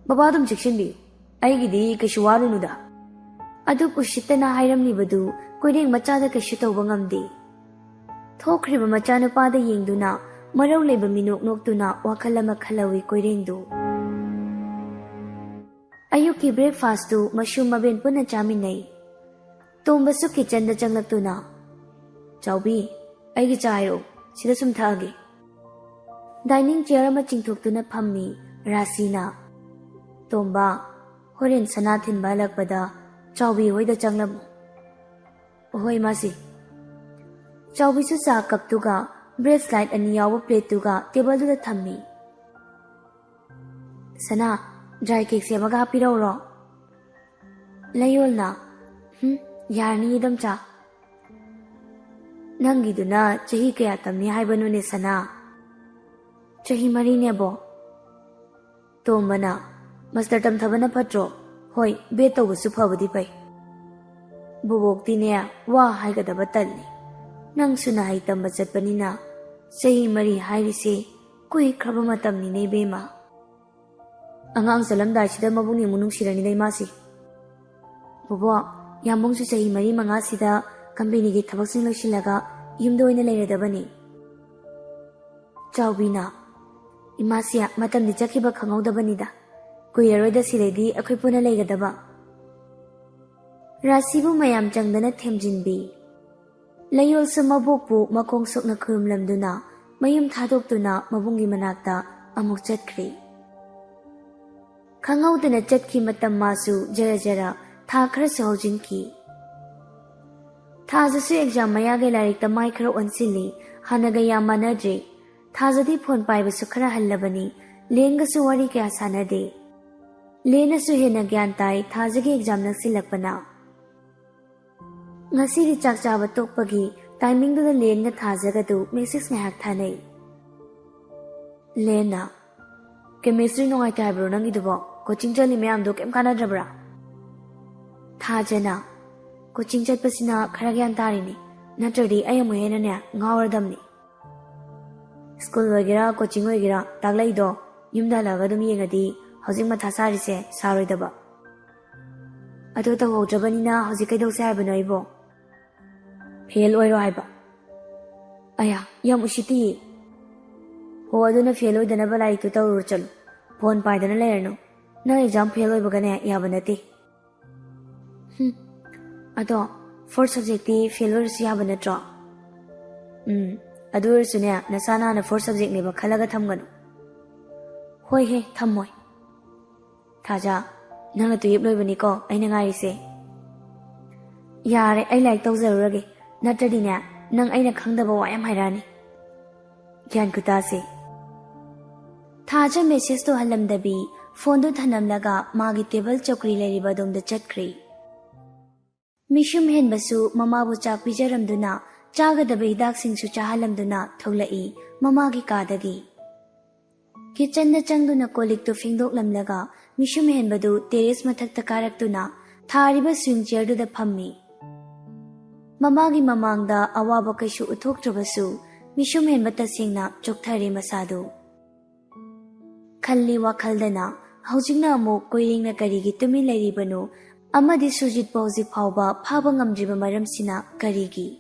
ꯕꯕꯥ ꯑꯗꯨꯝ ꯆꯦꯛꯁꯤꯟꯕꯤꯌꯨ꯫ ꯑꯩꯒꯤꯗꯤ ꯀꯩꯁꯨ ꯋꯥꯔꯨꯅꯨꯗ꯫" ꯑꯗꯨꯛ ꯎꯁꯤꯠꯇꯅ ꯍꯥꯏꯔꯝꯂꯤꯕꯗꯨ ꯀꯣꯏꯔꯦꯡ ꯃꯆꯥꯗ ꯀꯩꯁꯨ ꯇꯧꯕ ꯉꯝꯗꯦ꯫ ꯊꯣꯛꯈ꯭ꯔꯤꯕ ꯃꯆꯥꯅꯨꯄꯥꯗ ꯌꯦꯡꯗꯨꯅ ꯃꯔꯧ ꯂꯩꯕ ꯃꯤꯅꯣꯛ ꯅꯣꯛꯇꯨꯅ ꯋꯥꯈꯜ ꯑꯃ ꯈꯜꯍꯧꯏ ꯀꯣꯏꯔꯦꯡꯗꯨ꯫ ꯑꯌꯨꯛꯀꯤ ꯕ꯭ꯔꯦꯛꯐꯥꯁꯇꯨ ꯃꯁꯨ ꯃꯕꯦꯟ ꯄꯨꯟꯅ ꯆꯥꯃꯤꯟꯅꯩ꯫ ꯇꯣꯝꯕꯁꯨ ꯀꯤꯆꯟꯗ ꯆꯪꯂꯛꯇꯨꯅ, "ꯆꯥꯎꯕꯤ, ꯑꯩꯒꯤ ꯆꯥ ꯍꯥꯏꯔꯛꯑꯣ, ꯁꯤꯗ ꯁꯨꯝ ꯊꯛꯑꯒꯦ꯫" ꯗꯥꯏꯅꯤꯡ ꯆꯤꯌꯔ ꯑꯃ ꯆꯤꯡꯊꯣꯛꯇꯨꯅ ꯐꯝꯃꯤ ꯔꯥꯁꯤꯅ꯫ "ꯇꯣꯝꯕ, ꯍꯣꯔꯦꯟ ꯁꯅꯥ ꯊꯤꯟꯕ ꯍꯜꯂꯛꯄꯗ ꯆꯥꯎꯕꯤ ꯍꯣꯏꯗ ꯆꯪꯂꯝꯃꯨ꯫" "ꯍꯣꯏ, ꯃꯥꯁꯤ꯫" ꯆꯥꯎꯕꯤꯁꯨ ꯆꯥ ꯀꯞꯇꯨꯒ ꯕ꯭ꯔꯦꯗ ꯁ꯭ꯂꯥꯏꯁ ꯑꯅꯤ ꯌꯥꯎꯕ ꯄ꯭ꯂꯦꯠꯇꯨꯒ ꯇꯦꯕꯜꯗꯨꯗ ꯊꯝꯃꯤ꯫ "ꯁꯅꯥ, ꯗ꯭ꯔꯥꯏ ꯀꯦꯛ ꯁꯦꯝꯃꯒ ꯍꯥꯞꯄꯤꯔꯛꯎꯔꯣ?" ꯂꯩꯌꯣꯜꯅ, "ꯍꯨꯝ, ꯌꯥꯔꯅꯤ ꯏꯗꯣꯝꯆꯥ꯫" "ꯅꯪꯒꯤꯗꯨꯅ ꯆꯍꯤ ꯀꯌꯥ ꯇꯝꯅꯤ ꯍꯥꯏꯕꯅꯣꯅꯦ ꯁꯅꯥ?" "ꯆꯍꯤ ꯃꯔꯤꯅꯦꯕꯣ꯫" ꯇꯣꯝꯕꯅ, "ꯃꯥꯁꯇꯔ ꯇꯝꯊꯕꯅ ꯐꯠꯇ꯭ꯔꯣ? ꯍꯣꯏ, ꯕꯦꯠ ꯇꯧꯕꯁꯨ ꯐꯕꯗꯤ ꯐꯩ꯫" ꯕꯣꯕꯣꯛꯇꯤꯅꯦ, ꯋꯥ ꯍꯥꯏꯒꯗꯕ ꯇꯜꯂꯤ꯫ ꯅꯪꯁꯨ ꯅꯍꯩ ꯇꯝꯕ ꯆꯠꯄꯅꯤꯅ ꯆꯍꯤ ꯃꯔꯤ ꯍꯥꯏꯔꯤꯁꯦ ꯀꯨꯏꯈ꯭ꯔꯕ ꯃꯇꯝꯅꯤꯅꯦ ꯏꯕꯦꯝꯃ꯫ ꯑꯉꯥꯡ ꯆꯠꯂꯝꯗꯥꯏꯁꯤꯗ ꯃꯕꯨꯡ ꯌꯦꯡꯕ ꯅꯨꯡꯁꯤꯔꯅꯤꯗ ꯏꯃꯥꯁꯤ꯫ ꯕꯣꯕꯣꯛ, ꯌꯥꯝꯕꯨꯡꯁꯨ ꯆꯍꯤ ꯃꯔꯤ ꯃꯉꯥꯁꯤꯗ ꯀꯝꯄꯦꯅꯤꯒꯤ ꯊꯕꯛꯁꯤꯡ ꯂꯣꯏꯁꯤꯜꯂꯒ ꯌꯨꯝꯗ ꯑꯣꯏꯅ ꯂꯩꯔꯗꯕꯅꯤ꯫ ꯆꯥꯎꯕꯤꯅ, ꯏꯃꯥꯁꯤ ꯃꯇꯝꯗꯤ ꯆꯠꯈꯤꯕ ꯈꯪꯍꯧꯗꯕꯅꯤꯗ꯫ ꯀꯨꯏꯔꯔꯣꯏꯗ ꯁꯤꯗꯩꯗꯤ ꯑꯩꯈꯣꯏ ꯄꯨꯟꯅ ꯂꯩꯒꯗꯕ꯫ ꯔꯥꯁꯤꯕꯨ ꯃꯌꯥꯝ ꯆꯪꯗꯅ ꯊꯦꯝꯖꯤꯟꯕꯤ꯫ ꯂꯩꯌꯣꯜꯁꯨ ꯃꯕꯣꯛꯄꯨ ꯃꯈꯣꯡ ꯁꯣꯛꯅ ꯈꯨꯔꯨꯝꯂꯝꯗꯨꯅ ꯃꯌꯨꯝ ꯊꯥꯗꯣꯛꯇꯨꯅ ꯃꯕꯨꯡꯒꯤ ꯃꯅꯥꯛꯇ ꯑꯃꯨꯛ ꯆꯠꯈ꯭ꯔꯦ꯫ ꯈꯪꯍꯧꯗꯅ ꯆꯠꯈꯤ ꯃꯇꯝ ꯃꯥꯁꯨ ꯖꯔ ꯖꯔ ꯊꯥ ꯈꯔꯁꯨ ꯍꯧꯖꯤꯟꯈꯤ꯫ ꯊꯥꯖꯁꯨ ꯑꯦꯛꯖꯥꯝ ꯃꯌꯥꯒꯤ ꯂꯥꯏꯔꯤꯛꯇ ꯃꯥꯏ ꯈꯔ ꯑꯣꯟꯁꯤꯜꯂꯤ, ꯍꯥꯟꯅꯒ ꯌꯥꯝ ꯃꯥꯟꯅꯗ꯭ꯔꯦ꯫ ꯊꯥꯖꯗꯤ ꯐꯣꯟ ꯄꯥꯏꯕꯁꯨ ꯈꯔ ꯍꯜꯂꯕꯅꯤ, ꯂꯦꯟꯒꯁꯨ ꯋꯥꯔꯤ ꯀꯌꯥ ꯁꯥꯟꯅꯗꯦ꯫ ꯂꯦꯟꯅꯁꯨ ꯍꯦꯟꯅ ꯒ꯭ꯌꯥꯟ ꯇꯥꯏ ꯊꯥꯖꯒꯤ ꯑꯦꯛꯖꯥꯝ ꯅꯛꯁꯤꯜꯂꯛꯄꯅ꯫ ꯉꯁꯤꯗꯤ ꯆꯥꯛ ꯆꯥꯕ ꯇꯣꯛꯄꯒꯤ ꯇꯥꯏꯃꯤꯡꯗꯨꯗ ꯂꯦꯟꯒ ꯊꯥꯖꯒꯗꯨ ꯃꯦꯁꯦꯖ ꯉꯥꯏꯍꯥꯛ ꯊꯥꯅꯩ꯫ ꯂꯦꯟꯅ, "ꯀꯦꯃꯤꯁꯇ꯭ꯔꯤ ꯅꯨꯡꯉꯥꯏꯇꯦ ꯍꯥꯏꯕ꯭ꯔꯣ ꯅꯪꯒꯤꯗꯨꯕꯣ? ꯀꯣꯆꯤꯡ ꯆꯠꯂꯤ ꯃꯌꯥꯝꯗꯣ ꯀꯩꯝ ꯀꯥꯟꯅꯗ꯭ꯔꯕ꯭ꯔꯥ?" ꯊꯥꯖꯅ, "ꯀꯣꯆꯤꯡ ꯆꯠꯄꯁꯤꯅ ꯈꯔ ꯒ꯭ꯌꯥꯟ ꯇꯥꯔꯤꯅꯤ, ꯅꯠꯇ꯭ꯔꯗꯤ ꯑꯩ ꯑꯃꯨꯛ ꯍꯦꯟꯅꯅꯦ ꯉꯥꯎꯔꯗꯝꯅꯤ꯫ ꯁ꯭ꯀꯨꯜ ꯑꯣꯏꯒꯦꯔꯥ ꯀꯣꯆꯤꯡ ꯑꯣꯏꯒꯦꯔꯥ ꯇꯥꯛꯂꯛꯏꯗꯣ ꯌꯨꯝꯗ ꯍꯜꯂꯛꯑꯒ ꯑꯗꯨꯝ ꯌꯦꯡꯉꯗꯤ ꯍꯧꯖꯤꯛ ꯃꯊꯥ ꯁꯥꯔꯤꯁꯦ ꯁꯥꯔꯣꯏꯗꯕ꯫ ꯑꯗꯣ ꯇꯧꯍꯧꯗ꯭ꯔꯕꯅꯤꯅ ꯍꯧꯖꯤꯛ ꯀꯩꯗꯧꯁꯦ ꯍꯥꯏꯕꯅꯣ ꯑꯩꯕꯣ?" "ꯐꯦꯜ ꯑꯣꯏꯔꯣ ꯍꯥꯏꯕ?" "ꯑꯌꯥ, ꯌꯥꯝ ꯎꯁꯤꯠꯇꯤꯌꯦ꯫ ꯍꯣ, ꯑꯗꯨꯅ ꯐꯦꯜ ꯑꯣꯏꯗꯅꯕ ꯂꯥꯏꯔꯤꯛꯇꯨ ꯇꯧꯔꯨꯔꯣ ꯆꯠꯂꯨ꯫ ꯐꯣꯟ ꯄꯥꯏꯗꯅ ꯂꯩꯔꯅꯨ꯫ ꯅꯪ ꯑꯦꯛꯖꯥꯝ ꯐꯦꯜ ꯑꯣꯏꯕꯒꯅꯦ ꯌꯥꯕ ꯅꯠꯇꯦ꯫" "ꯍꯨꯝ, ꯑꯗꯣ ꯐꯣꯔꯠ ꯁꯕꯖꯦꯛꯇꯤ ꯐꯦꯜ ꯑꯣꯏꯔꯁꯨ ꯌꯥꯕ ꯅꯠꯇ꯭ꯔꯣ?" "ꯎꯝ, ꯑꯗꯨ ꯑꯣꯏꯔꯁꯨꯅꯦ ꯅꯁꯥꯅ ꯍꯥꯟꯅ ꯐꯣꯔꯠ ꯁꯕꯖꯦꯛꯅꯦꯕ ꯈꯜꯂꯒ ꯊꯝꯒꯅꯨ꯫" "ꯍꯣꯏꯍꯦ, ꯊꯝꯃꯣꯏ꯫" "ꯊꯥꯖ, ꯅꯪꯅ ꯇꯨꯌꯦꯞ ꯂꯣꯏꯕꯅꯤꯀꯣ ꯑꯩꯅ ꯉꯥꯏꯔꯤꯁꯦ꯫" "ꯌꯥꯔꯦ, ꯑꯩ ꯂꯥꯏꯔꯤꯛ ꯇꯧꯖꯔꯨꯔꯒꯦ, ꯅꯠꯇ꯭ꯔꯗꯤꯅꯦ ꯅꯪ ꯑꯩꯅ ꯈꯪꯗꯕ ꯋꯥ ꯌꯥꯝ ꯍꯥꯏꯔꯛꯑꯅꯤ꯫ ꯒ꯭ꯌꯥꯟ ꯈꯨꯇꯥꯁꯦ꯫" ꯊꯥꯖ ꯃꯦꯁꯦꯖꯇꯣ ꯍꯜꯂꯝꯗꯕꯤ ꯐꯣꯟꯗꯨ ꯊꯅꯝꯂꯒ ꯃꯥꯒꯤ ꯇꯦꯕꯜ ꯆꯧꯀ꯭ꯔꯤ ꯂꯩꯔꯤꯕ ꯑꯗꯣꯝꯗ ꯆꯠꯈ꯭ꯔꯦ꯫ ꯃꯤꯁꯨꯝ ꯍꯦꯟꯕꯁꯨ ꯃꯃꯥꯕꯨ ꯆꯥꯛ ꯄꯤꯖꯔꯝꯗꯨꯅ ꯆꯥꯒꯗꯕ ꯍꯤꯗꯥꯛꯁꯤꯡꯁꯨ ꯆꯥꯍꯜꯂꯝꯗꯨꯅ ꯊꯣꯛꯂꯛꯏ ꯃꯃꯥꯒꯤ ꯀꯥꯗꯒꯤ꯫ ꯀꯤꯠꯆꯟꯗ ꯆꯪꯗꯨꯅ ꯀꯣꯜ ꯂꯤꯛꯇꯨ ꯐꯦꯡꯗꯣꯛꯂꯝꯂꯒ ꯃꯤꯁꯨꯝ ꯍꯦꯟꯕꯗꯨ ꯇꯦꯔꯦꯁ ꯃꯊꯛꯇ ꯀꯥꯔꯛꯇꯨꯅ ꯊꯥꯔꯤꯕ ꯁ꯭ꯋꯤꯡ ꯆꯤꯌꯔꯗꯨꯗ ꯐꯝꯃꯤ꯫ ꯃꯃꯥꯒꯤ ꯃꯃꯥꯡꯗ ꯑꯋꯥꯕ ꯀꯩꯁꯨ ꯎꯠꯊꯣꯛꯇ꯭ꯔꯕꯁꯨ, ꯃꯤꯁꯨꯝ ꯍꯦꯟꯕ ꯇꯁꯦꯡꯅ ꯆꯣꯛꯊꯔꯦ ꯃꯁꯥꯗꯨ꯫ ꯈꯜꯂꯤ ꯋꯥꯈꯜꯗꯅ, ꯍꯧꯖꯤꯛꯅ ꯑꯃꯨꯛ ꯀꯣꯏꯔꯦꯡꯅ ꯀꯔꯤꯒꯤ ꯇꯨꯃꯤꯟ ꯂꯩꯔꯤꯕꯅꯣ? ꯑꯃꯗꯤ ꯁꯨꯖꯤꯠꯄꯨ ꯍꯧꯖꯤꯛ ꯐꯥꯎꯕ ꯐꯥꯕ ꯉꯝꯗ꯭ꯔꯤꯕ ꯃꯔꯝꯁꯤꯅ ꯀꯔꯤꯒꯤ?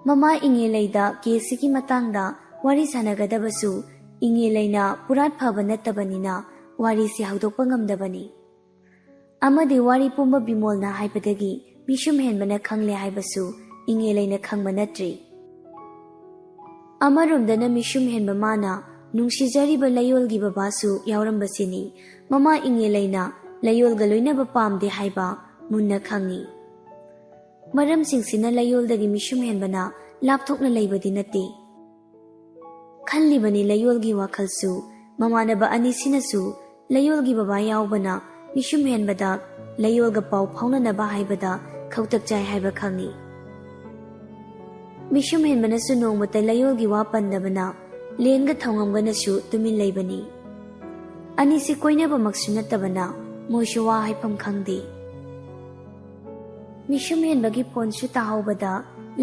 ꯃꯃꯥ ꯏꯉꯦꯂꯩꯗ ꯀꯦꯁꯁꯤꯒꯤ ꯃꯇꯥꯡꯗ ꯋꯥꯔꯤ ꯁꯥꯟꯅꯒꯗꯕꯁꯨ, ꯏꯉꯦꯂꯩꯅ ꯄꯨꯔꯥꯠ ꯐꯕ ꯅꯠꯇꯕꯅꯤꯅ ꯋꯥꯔꯤꯁꯤ ꯍꯧꯗꯣꯛꯄ ꯉꯝꯗꯕꯅꯤ꯫ ꯑꯃꯗꯤ ꯋꯥꯔꯤ ꯄꯨꯝꯕ ꯕꯤꯃꯣꯜꯅ ꯍꯥꯏꯕꯗꯒꯤ ꯃꯤꯁꯨꯝ ꯍꯦꯟꯕꯅ ꯈꯪꯂꯦ ꯍꯥꯏꯕꯁꯨ ꯏꯉꯦꯂꯩꯅ ꯈꯪꯕ ꯅꯠꯇ꯭ꯔꯤ꯫ ꯑꯃꯔꯣꯝꯗꯅ ꯃꯤꯁꯨꯝ ꯍꯦꯟꯕ ꯃꯥꯅ ꯅꯨꯡꯁꯤꯖꯔꯤꯕ ꯂꯩꯌꯣꯜꯒꯤ ꯕꯕꯥꯁꯨ ꯌꯥꯎꯔꯝꯕꯁꯤꯅꯤ ꯃꯃꯥ ꯏꯉꯦꯂꯩꯅ ꯂꯩꯌꯣꯜꯒ ꯂꯣꯏꯅꯕ ꯄꯥꯝꯗꯦ ꯍꯥꯏꯕ ꯃꯨꯟꯅ ꯈꯪꯏ꯫ ꯃꯔꯝꯁꯤꯡꯁꯤꯅ ꯂꯩꯌꯣꯜꯗꯒꯤ ꯃꯤꯁꯨꯝ ꯍꯦꯟꯕꯅ ꯂꯥꯞꯊꯣꯛꯅ ꯂꯩꯕꯗꯤ ꯅꯠꯇꯦ꯫ ꯈꯜꯂꯤꯕꯅꯤ ꯂꯩꯌꯣꯜꯒꯤ ꯋꯥꯈꯜꯁꯨ꯫ ꯃꯃꯥꯟꯅꯕ ꯑꯅꯤꯁꯤꯅꯁꯨ ꯂꯩꯌꯣꯜꯒꯤ ꯕꯕꯥ ꯌꯥꯎꯕꯅ ꯃꯤꯁꯨꯝ ꯍꯦꯟꯕꯗ ꯂꯩꯌꯣꯜꯒ ꯄꯥꯎ ꯐꯥꯎꯅꯅꯕ ꯍꯥꯏꯕꯗ ꯈꯧꯇꯛ ꯆꯥꯏ ꯍꯥꯏꯕ ꯈꯪꯏ꯫ ꯃꯤꯁꯨꯝ ꯍꯦꯟꯕꯅꯁꯨ ꯅꯣꯡꯃꯇ ꯂꯩꯌꯣꯜꯒꯤ ꯋꯥ ꯄꯟꯗꯕꯅ ꯂꯦꯟꯒ ꯊꯧꯉꯝꯒꯅꯁꯨ ꯇꯨꯃꯤꯟ ꯂꯩꯕꯅꯤ꯫ ꯑꯅꯤꯁꯤ ꯀꯣꯏꯅꯕꯃꯛꯁꯨ ꯅꯠꯇꯕꯅ ꯃꯣꯏꯁꯨ ꯋꯥ ꯍꯥꯏꯐꯝ ꯈꯪꯗꯦ꯫ ꯃꯤꯁꯨꯝ ꯍꯦꯟꯕꯒꯤ ꯐꯣꯟꯁꯨ ꯇꯥꯍꯧꯕꯗ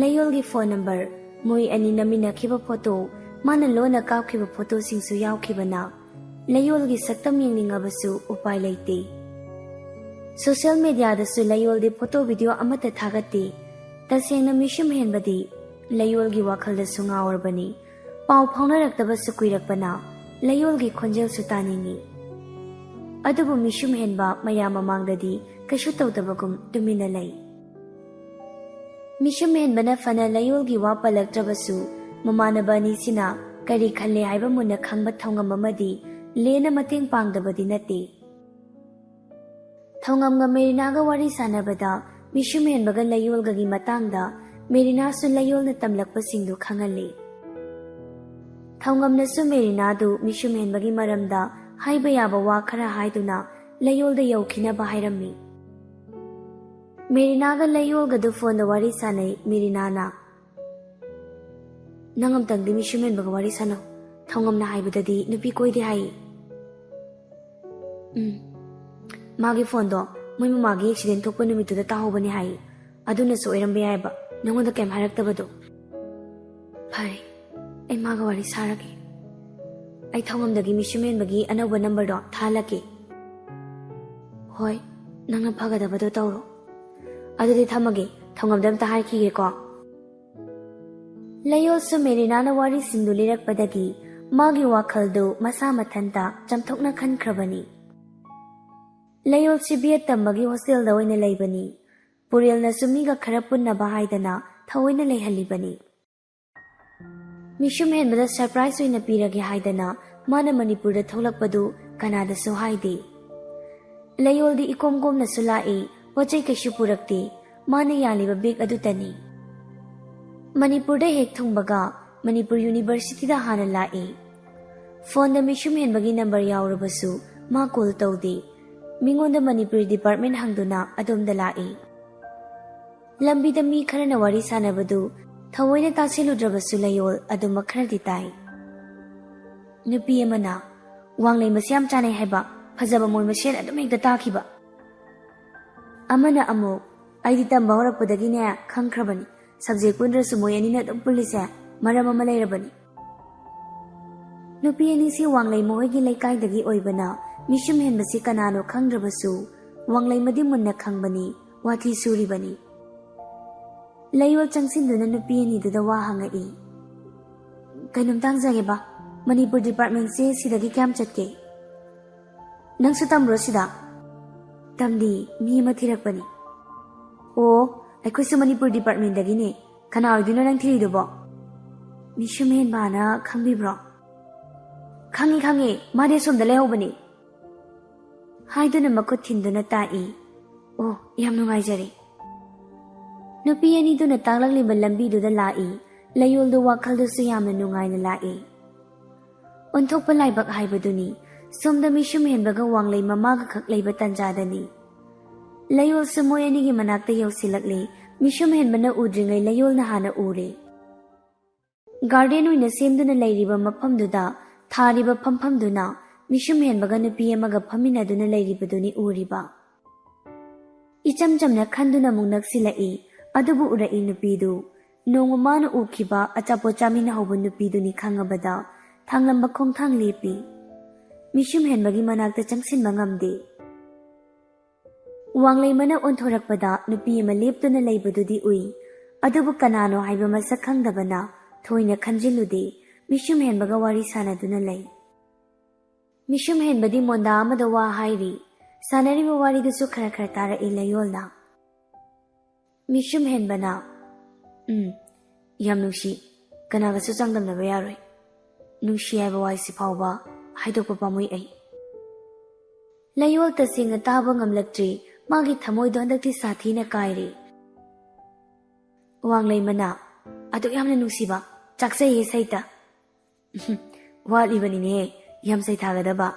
ꯂꯩꯌꯣꯜꯒꯤ ꯐꯣꯟ ꯅꯝꯕꯔ, ꯃꯣꯏ ꯑꯅꯤ ꯅꯝꯃꯤꯟꯅꯈꯤꯕ ꯐꯣꯇꯣ, ꯃꯥꯅ ꯂꯣꯟꯅ ꯀꯥꯞꯈꯤꯕ ꯐꯣꯇꯣꯁꯤꯡꯁꯨ ꯌꯥꯎꯈꯤꯕꯅ ꯂꯩꯌꯣꯜꯒꯤ ꯁꯛꯇꯝ ꯌꯦꯡꯅꯤꯡꯉꯕꯁꯨ ꯎꯄꯥꯏ ꯂꯩꯇꯦ꯫ ꯁꯣꯁꯤꯌꯦꯜ ꯃꯦꯗꯤꯌꯥꯗꯁꯨ ꯂꯩꯌꯣꯜꯗꯤ ꯐꯣꯇꯣ ꯚꯤꯗꯤꯑꯣ ꯑꯃꯠꯇ ꯊꯥꯒꯠꯇꯦ꯫ ꯇꯁꯦꯡꯅ ꯃꯤꯁꯨꯝ ꯍꯦꯟꯕꯗꯤ ꯂꯩꯌꯣꯜꯒꯤ ꯋꯥꯈꯜꯗꯁꯨ ꯉꯥꯎꯔꯕꯅꯤ꯫ ꯄꯥꯎ ꯐꯥꯎꯅꯔꯛꯇꯕꯁꯨ ꯀꯨꯏꯔꯛꯄꯅ ꯂꯩꯌꯣꯜꯒꯤ ꯈꯣꯟꯖꯦꯜꯁꯨ ꯇꯥꯅꯤꯡꯏ꯫ ꯑꯗꯨꯕꯨ ꯃꯤꯁꯨꯝ ꯍꯦꯟꯕ ꯃꯌꯥꯝ ꯃꯃꯥꯡꯗꯗꯤ ꯀꯩꯁꯨ ꯇꯧꯗꯕꯒꯨꯝ ꯇꯨꯃꯤꯟꯅ ꯂꯩ꯫ ꯃꯤꯁꯨꯝ ꯍꯦꯟꯕꯅ ꯐꯅ ꯂꯩꯌꯣꯜꯒꯤ ꯋꯥ ꯄꯜꯂꯛꯇ꯭ꯔꯕꯁꯨ, ꯃꯃꯥꯟꯅꯕ ꯑꯅꯤꯁꯤꯅ ꯀꯔꯤ ꯈꯜꯂꯦ ꯍꯥꯏꯕ ꯃꯨꯟꯅ ꯈꯪꯕ ꯊꯧꯉꯝ ꯑꯃꯗꯤ ꯂꯦꯟꯅ ꯃꯇꯦꯡ ꯄꯥꯡꯗꯕꯗꯤ ꯅꯠꯇꯦ꯫ ꯊꯧꯉꯝꯒ ꯃꯦꯔꯤꯅꯥꯒ ꯋꯥꯔꯤ ꯁꯥꯟꯅꯕꯗ ꯃꯤꯁꯨꯝ ꯍꯦꯟꯕꯒ ꯂꯩꯌꯣꯜꯒꯒꯤ ꯃꯇꯥꯡꯗ ꯃꯦꯔꯤꯅꯥꯁꯨ ꯂꯩꯌꯣꯜꯅ ꯇꯝꯂꯛꯄꯁꯤꯡꯗꯨ ꯈꯪꯍꯜꯂꯤ꯫ ꯊꯧꯉꯝꯅꯁꯨ ꯃꯦꯔꯤꯅꯥꯗꯨ ꯃꯤꯁꯨꯝ ꯍꯦꯟꯕꯒꯤ ꯃꯔꯝꯗ ꯍꯥꯏꯕ ꯌꯥꯕ ꯋꯥ ꯈꯔ ꯍꯥꯏꯗꯨꯅ ꯂꯩꯌꯣꯜꯗ ꯌꯧꯈꯤꯅꯕ ꯍꯥꯏꯔꯝꯃꯤ꯫ ꯃꯦꯔꯤꯅꯥꯒ ꯂꯩꯌꯣꯜꯒꯗꯨ ꯐꯣꯟꯗ ꯋꯥꯔꯤ ꯁꯥꯟꯅꯩ ꯃꯦꯔꯤꯅꯥꯅ꯫ "ꯅꯪ ꯑꯝꯇꯪꯗꯤ ꯃꯤꯁꯨꯝ ꯍꯦꯟꯕꯒ ꯋꯥꯔꯤ ꯁꯥꯟꯅꯧ꯫ ꯊꯧꯉꯝꯅ ꯍꯥꯏꯕꯗꯗꯤ ꯅꯨꯄꯤ ꯀꯣꯏꯗꯦ ꯍꯥꯏꯌꯦ꯫ ꯎꯝ꯫ ꯃꯥꯒꯤ ꯐꯣꯟꯗꯣ ꯃꯣꯏ ꯃꯃꯥꯒꯤ ꯑꯦꯛꯁꯤꯗꯦꯟ ꯊꯣꯛꯄ ꯅꯨꯃꯤꯠꯇꯨꯗ ꯇꯥꯍꯧꯕꯅꯦ ꯍꯥꯏꯌꯦ꯫ ꯑꯗꯨꯅꯁꯨ ꯑꯣꯏꯔꯝꯕ ꯌꯥꯏꯕ, ꯅꯉꯣꯟꯗ ꯀꯩꯝ ꯍꯥꯏꯔꯛꯇꯕꯗꯣ꯫ ꯐꯔꯦ, ꯑꯩ ꯃꯥꯒ ꯋꯥꯔꯤ ꯁꯥꯔꯒꯦ꯫ ꯑꯩ ꯊꯧꯉꯝꯗꯒꯤ ꯃꯤꯁꯨꯝ ꯍꯦꯟꯕꯒꯤ ꯑꯅꯧꯕ ꯅꯝꯕꯔꯗꯣ ꯊꯥꯍꯜꯂꯛꯀꯦ꯫ ꯍꯣꯏ, ꯅꯪꯅ ꯐꯒꯗꯕꯗꯣ ꯇꯧꯔꯣ꯫ ꯑꯗꯨꯗꯤ ꯊꯝꯃꯒꯦ, ꯊꯧꯉꯝꯗ ꯑꯝꯇ ꯍꯥꯏꯈꯤꯒꯦꯀꯣ꯫ ꯂꯩꯌꯣꯜꯁꯨ ꯃꯦꯔꯤꯅꯥꯅ ꯋꯥꯔꯤꯁꯤꯡꯗꯨ ꯂꯤꯔꯛꯄꯗꯒꯤ ꯃꯥꯒꯤ ꯋꯥꯈꯜꯗꯨ ꯃꯁꯥ ꯃꯊꯟꯇ ꯆꯝꯊꯣꯛꯅ ꯈꯟꯈ꯭ꯔꯕꯅꯤ꯫ ꯂꯩꯌꯣꯜꯁꯤ ꯕꯤ ꯑꯦꯗ ꯇꯝꯕꯒꯤ ꯍꯣꯁꯇꯦꯜꯗ ꯑꯣꯏꯅ ꯂꯩꯕꯅꯤ꯫ ꯄꯨꯔꯦꯜꯅꯁꯨ ꯃꯤꯒ ꯈꯔ ꯄꯨꯟꯅꯕ ꯍꯥꯏꯗꯅ ꯊꯑꯣꯏꯅ ꯂꯩꯍꯜꯂꯤꯕꯅꯤ꯫ ꯃꯤꯁꯨꯝ ꯍꯦꯟꯕꯗ ꯁꯔꯄ꯭ꯔꯥꯏꯖ ꯑꯣꯏꯅ ꯄꯤꯔꯒꯦ ꯍꯥꯏꯗꯅ ꯃꯥꯅ ꯃꯅꯤꯄꯨꯔꯗ ꯊꯣꯛꯂꯛꯄꯗꯨ ꯀꯅꯥꯗꯁꯨ ꯍꯥꯏꯗꯦ꯫ ꯂꯩꯌꯣꯜꯗꯤ ꯏꯀꯣꯝ ꯀꯣꯝꯅꯁꯨ ꯂꯥꯛꯏ, ꯄꯣꯠ ꯆꯩ ꯀꯩꯁꯨ ꯄꯨꯔꯛꯇꯦ꯫ ꯃꯥꯅ ꯌꯥꯜꯂꯤꯕ ꯕꯦꯒ ꯑꯗꯨꯇꯅꯤ꯫ ꯃꯅꯤꯄꯨꯔꯗ ꯍꯦꯛ ꯊꯨꯡꯕꯒ ꯃꯅꯤꯄꯨꯔ ꯌꯨꯅꯤꯚꯔꯁꯤꯇꯤꯗ ꯍꯥꯟꯅ ꯂꯥꯛꯏ꯫ ꯐꯣꯟꯗ ꯃꯤꯁꯨꯝ ꯍꯦꯟꯕꯒꯤ ꯅꯝꯕꯔ ꯌꯥꯎꯔꯕꯁꯨ ꯃꯥ ꯀꯣꯜ ꯇꯧꯗꯦ꯫ ꯃꯤꯉꯣꯟꯗ ꯃꯅꯤꯄꯨꯔꯤ ꯗꯤꯄꯥꯔꯠꯃꯦꯟ ꯍꯪꯗꯨꯅ ꯑꯗꯣꯝꯗ ꯂꯥꯛꯏ꯫ ꯂꯝꯕꯤꯗ ꯃꯤ ꯈꯔꯅ ꯋꯥꯔꯤ ꯁꯥꯟꯅꯕꯗꯨ ꯊꯑꯣꯏꯅ ꯇꯥꯁꯤꯜꯂꯨꯗ꯭ꯔꯕꯁꯨ ꯂꯩꯌꯣꯜ ꯑꯗꯨꯃꯛ ꯈꯔꯗꯤ ꯇꯥꯏ꯫ ꯅꯨꯄꯤ ꯑꯃꯅ, "ꯋꯥꯡꯂꯩ ꯃꯁꯤ ꯌꯥꯝ ꯆꯥꯅꯩ ꯍꯥꯏꯕ, ꯐꯖꯕ ꯃꯣꯏ ꯃꯁꯦꯟ ꯑꯗꯨꯝ ꯍꯦꯛꯇ ꯇꯥꯈꯤꯕ"꯫ ꯑꯃꯅ ꯑꯃꯨꯛ, "ꯑꯩꯗꯤ ꯇꯝꯕ ꯍꯧꯔꯛꯄꯗꯒꯤꯅꯦ ꯈꯪꯈ꯭ꯔꯕꯅꯤ, ꯁꯕꯖꯦꯛ ꯄꯨꯟꯗ꯭ꯔꯁꯨ ꯃꯣꯏ ꯑꯅꯤꯅ ꯑꯗꯨꯝ ꯄꯨꯜꯂꯤꯁꯦ ꯃꯔꯝ ꯑꯃ ꯂꯩꯔꯕꯅꯤ"꯫ ꯅꯨꯄꯤ ꯑꯅꯤꯁꯤ ꯋꯥꯡꯂꯩ ꯃꯈꯣꯏꯒꯤ ꯂꯩꯀꯥꯏꯗꯒꯤ ꯑꯣꯏꯕꯅ ꯃꯤꯁꯨꯝ ꯍꯦꯟꯕꯁꯤ ꯀꯅꯥꯅꯣ ꯈꯪꯗ꯭ꯔꯕꯁꯨ ꯋꯥꯡꯂꯩꯃꯗꯤ ꯃꯨꯟꯅ ꯈꯪꯕꯅꯤ, ꯋꯥꯊꯤ ꯁꯨꯔꯤꯕꯅꯤ꯫ ꯂꯩꯌꯣꯜ ꯆꯪꯁꯤꯟꯗꯨꯅ ꯅꯨꯄꯤ ꯑꯅꯤꯗꯨꯗ ꯋꯥ ꯍꯪꯉꯛꯏ꯫ "ꯀꯩꯅꯣꯝꯇ ꯍꯪꯖꯒꯦꯕ, ꯃꯅꯤꯄꯨꯔ ꯗꯤꯄꯥꯔꯠꯃꯦꯟꯁꯦ ꯁꯤꯗꯒꯤ ꯀꯌꯥꯝ ꯆꯠꯀꯦ? ꯅꯪꯁꯨ ꯇꯝꯕ꯭ꯔꯣ ꯁꯤꯗ?" "ꯇꯝꯗꯤ, ꯃꯤ ꯑꯃ ꯊꯤꯔꯛꯄꯅꯤ"꯫ "ꯑꯣ, ꯑꯩꯈꯣꯏꯁꯨ ꯃꯅꯤꯄꯨꯔ ꯗꯤꯄꯥꯔꯠꯃꯦꯟꯗꯒꯤꯅꯦ꯫ ꯀꯅꯥ ꯑꯣꯏꯗꯣꯏꯅꯣ ꯅꯪ ꯊꯤꯔꯤꯗꯨꯕꯣ?" "ꯃꯤꯁꯨꯝ ꯍꯦꯟꯕꯅ ꯈꯪꯕꯤꯕ꯭ꯔꯣ?" "ꯈꯪꯉꯤ, ꯈꯪꯉꯤ, ꯃꯥꯗꯤ ꯑꯁꯣꯝꯗ ꯂꯩꯍꯧꯕꯅꯤ"꯫ ꯍꯥꯏꯗꯨꯅ ꯃꯈꯨꯠ ꯊꯤꯟꯗꯨꯅ ꯇꯥꯛꯏ꯫ "ꯑꯣ, ꯌꯥꯝ ꯅꯨꯡꯉꯥꯏꯖꯔꯦ"꯫ ꯅꯨꯄꯤ ꯑꯅꯤꯗꯨꯅ ꯇꯥꯛꯂꯛꯂꯤꯕ ꯂꯝꯕꯤꯗꯨꯗ ꯂꯥꯛꯏ꯫ ꯂꯩꯌꯣꯜꯗꯨ ꯋꯥꯈꯜꯗꯨꯁꯨ ꯌꯥꯝꯅ ꯅꯨꯡꯉꯥꯏꯅ ꯂꯥꯛꯏ꯫ ꯑꯣꯟꯊꯣꯛꯄ ꯂꯥꯏꯕꯛ ꯍꯥꯏꯕꯗꯨꯅꯤ꯫ ꯁꯣꯝꯗ ꯃꯤꯁꯨꯝ ꯍꯦꯟꯕꯒ ꯋꯥꯡꯂꯩ ꯃꯃꯥꯒ ꯈꯛ ꯂꯩꯕ ꯇꯟꯖꯥꯗꯅꯤ꯫ ꯂꯩꯌꯣꯜꯁꯨ ꯃꯣꯏ ꯑꯅꯤꯒꯤ ꯃꯅꯥꯛꯇ ꯌꯧꯁꯤꯜꯂꯛꯂꯤ꯫ ꯃꯤꯁꯨꯝ ꯍꯦꯟꯕꯅ ꯎꯗ꯭ꯔꯤꯉꯩ ꯂꯩꯌꯣꯜꯅ ꯍꯥꯟꯅ ꯎꯔꯦ꯫ ꯒꯥꯔꯗꯦꯟ ꯑꯣꯏꯅ ꯁꯦꯝꯗꯨꯅ ꯂꯩꯔꯤꯕ ꯃꯐꯝꯗꯨꯗ ꯊꯥꯔꯤꯕ ꯐꯝꯐꯝꯗꯨꯅ ꯃꯤꯁꯨꯝ ꯍꯦꯟꯕꯒ ꯅꯨꯄꯤ ꯑꯃꯒ ꯐꯝꯃꯤꯟꯅꯗꯨꯅ ꯂꯩꯔꯤꯕꯗꯨꯅꯤ ꯎꯔꯤꯕ꯫ ꯏꯆꯝ ꯆꯝꯅ ꯈꯟꯗꯨꯅ ꯑꯃꯨꯛ ꯅꯛꯁꯤꯜꯂꯛꯏ꯫ ꯑꯗꯨꯕꯨ ꯎꯔꯛꯏ ꯅꯨꯄꯤꯗꯨ꯫ ꯅꯣꯡꯃ ꯃꯥꯅ ꯎꯈꯤꯕ ꯑꯆꯥꯄꯣꯠ ꯆꯥꯃꯤꯟꯅꯍꯧꯕ ꯅꯨꯄꯤꯗꯨꯅꯤ ꯈꯪꯉꯕꯗ ꯊꯥꯡꯂꯝꯕ ꯈꯣꯡꯊꯥꯡ ꯂꯦꯞꯄꯤ꯫ ꯃꯤꯁꯨꯝ ꯍꯦꯟꯕꯒꯤ ꯃꯅꯥꯛꯇ ꯆꯪꯁꯤꯟꯕ ꯉꯝꯗꯦ꯫ ꯋꯥꯡꯂꯩꯃꯅ ꯑꯣꯟꯊꯣꯔꯛꯄꯗ ꯅꯨꯄꯤ ꯑꯃ ꯂꯦꯞꯇꯨꯅ ꯂꯩꯕꯗꯨꯗꯤ ꯎꯏ꯫ ꯑꯗꯨꯕꯨ ꯀꯅꯥꯅꯣ ꯍꯥꯏꯕ ꯃꯁꯛ ꯈꯪꯗꯕꯅ ꯊꯣꯏꯅ ꯈꯟꯖꯤꯜꯂꯨꯗꯦ꯫ ꯃꯤꯁꯨꯝ ꯍꯦꯟꯕꯒ ꯋꯥꯔꯤ ꯁꯥꯟꯅꯗꯨꯅ ꯂꯩ꯫ ꯃꯤꯁꯨꯝ ꯍꯦꯟꯕꯗꯤ ꯃꯣꯟꯗꯥ ꯑꯃꯗ ꯋꯥ ꯍꯥꯏꯔꯤ꯫ ꯁꯥꯟꯅꯔꯤꯕ ꯋꯥꯔꯤꯗꯨꯁꯨ ꯈꯔ ꯈꯔ ꯇꯥꯔꯛꯏ ꯂꯌꯣꯜꯅ꯫ ꯃꯤꯁꯨꯝ ꯍꯦꯟꯕꯅ, "ꯎꯝ, ꯌꯥꯝ ꯅꯨꯡꯁꯤ꯫ ꯀꯅꯥꯒꯁꯨ ꯆꯥꯡꯗꯝꯅꯕ ꯌꯥꯔꯣꯏ꯫ ꯅꯨꯡꯁꯤ ꯍꯥꯏꯕ ꯋꯥꯍꯩꯁꯤ ꯐꯥꯎꯕ ꯍꯥꯏꯗꯣꯛꯄ ꯄꯥꯝꯃꯨꯏ ꯑꯩ꯫" ꯂꯌꯣꯜ ꯇꯁꯦꯡꯅ ꯇꯥꯕ ꯉꯝꯂꯛꯇ꯭ꯔꯤ꯫ ꯃꯥꯒꯤ ꯊꯃꯣꯏꯗꯣ ꯍꯟꯗꯛꯇꯤ ꯁꯥꯊꯤꯅ ꯀꯥꯏꯔꯦ꯫ ꯋꯥꯡꯂꯩꯃꯅ, "ꯑꯗꯨꯛ ꯌꯥꯝꯅ ꯅꯨꯡꯁꯤꯕ? ꯆꯥꯛꯆꯩꯌꯦ ꯁꯩꯇ꯫" "ꯋꯥꯠꯂꯤꯕꯅꯤꯅꯦ ꯌꯥꯝ ꯁꯩꯊꯥꯒꯗꯕ꯫"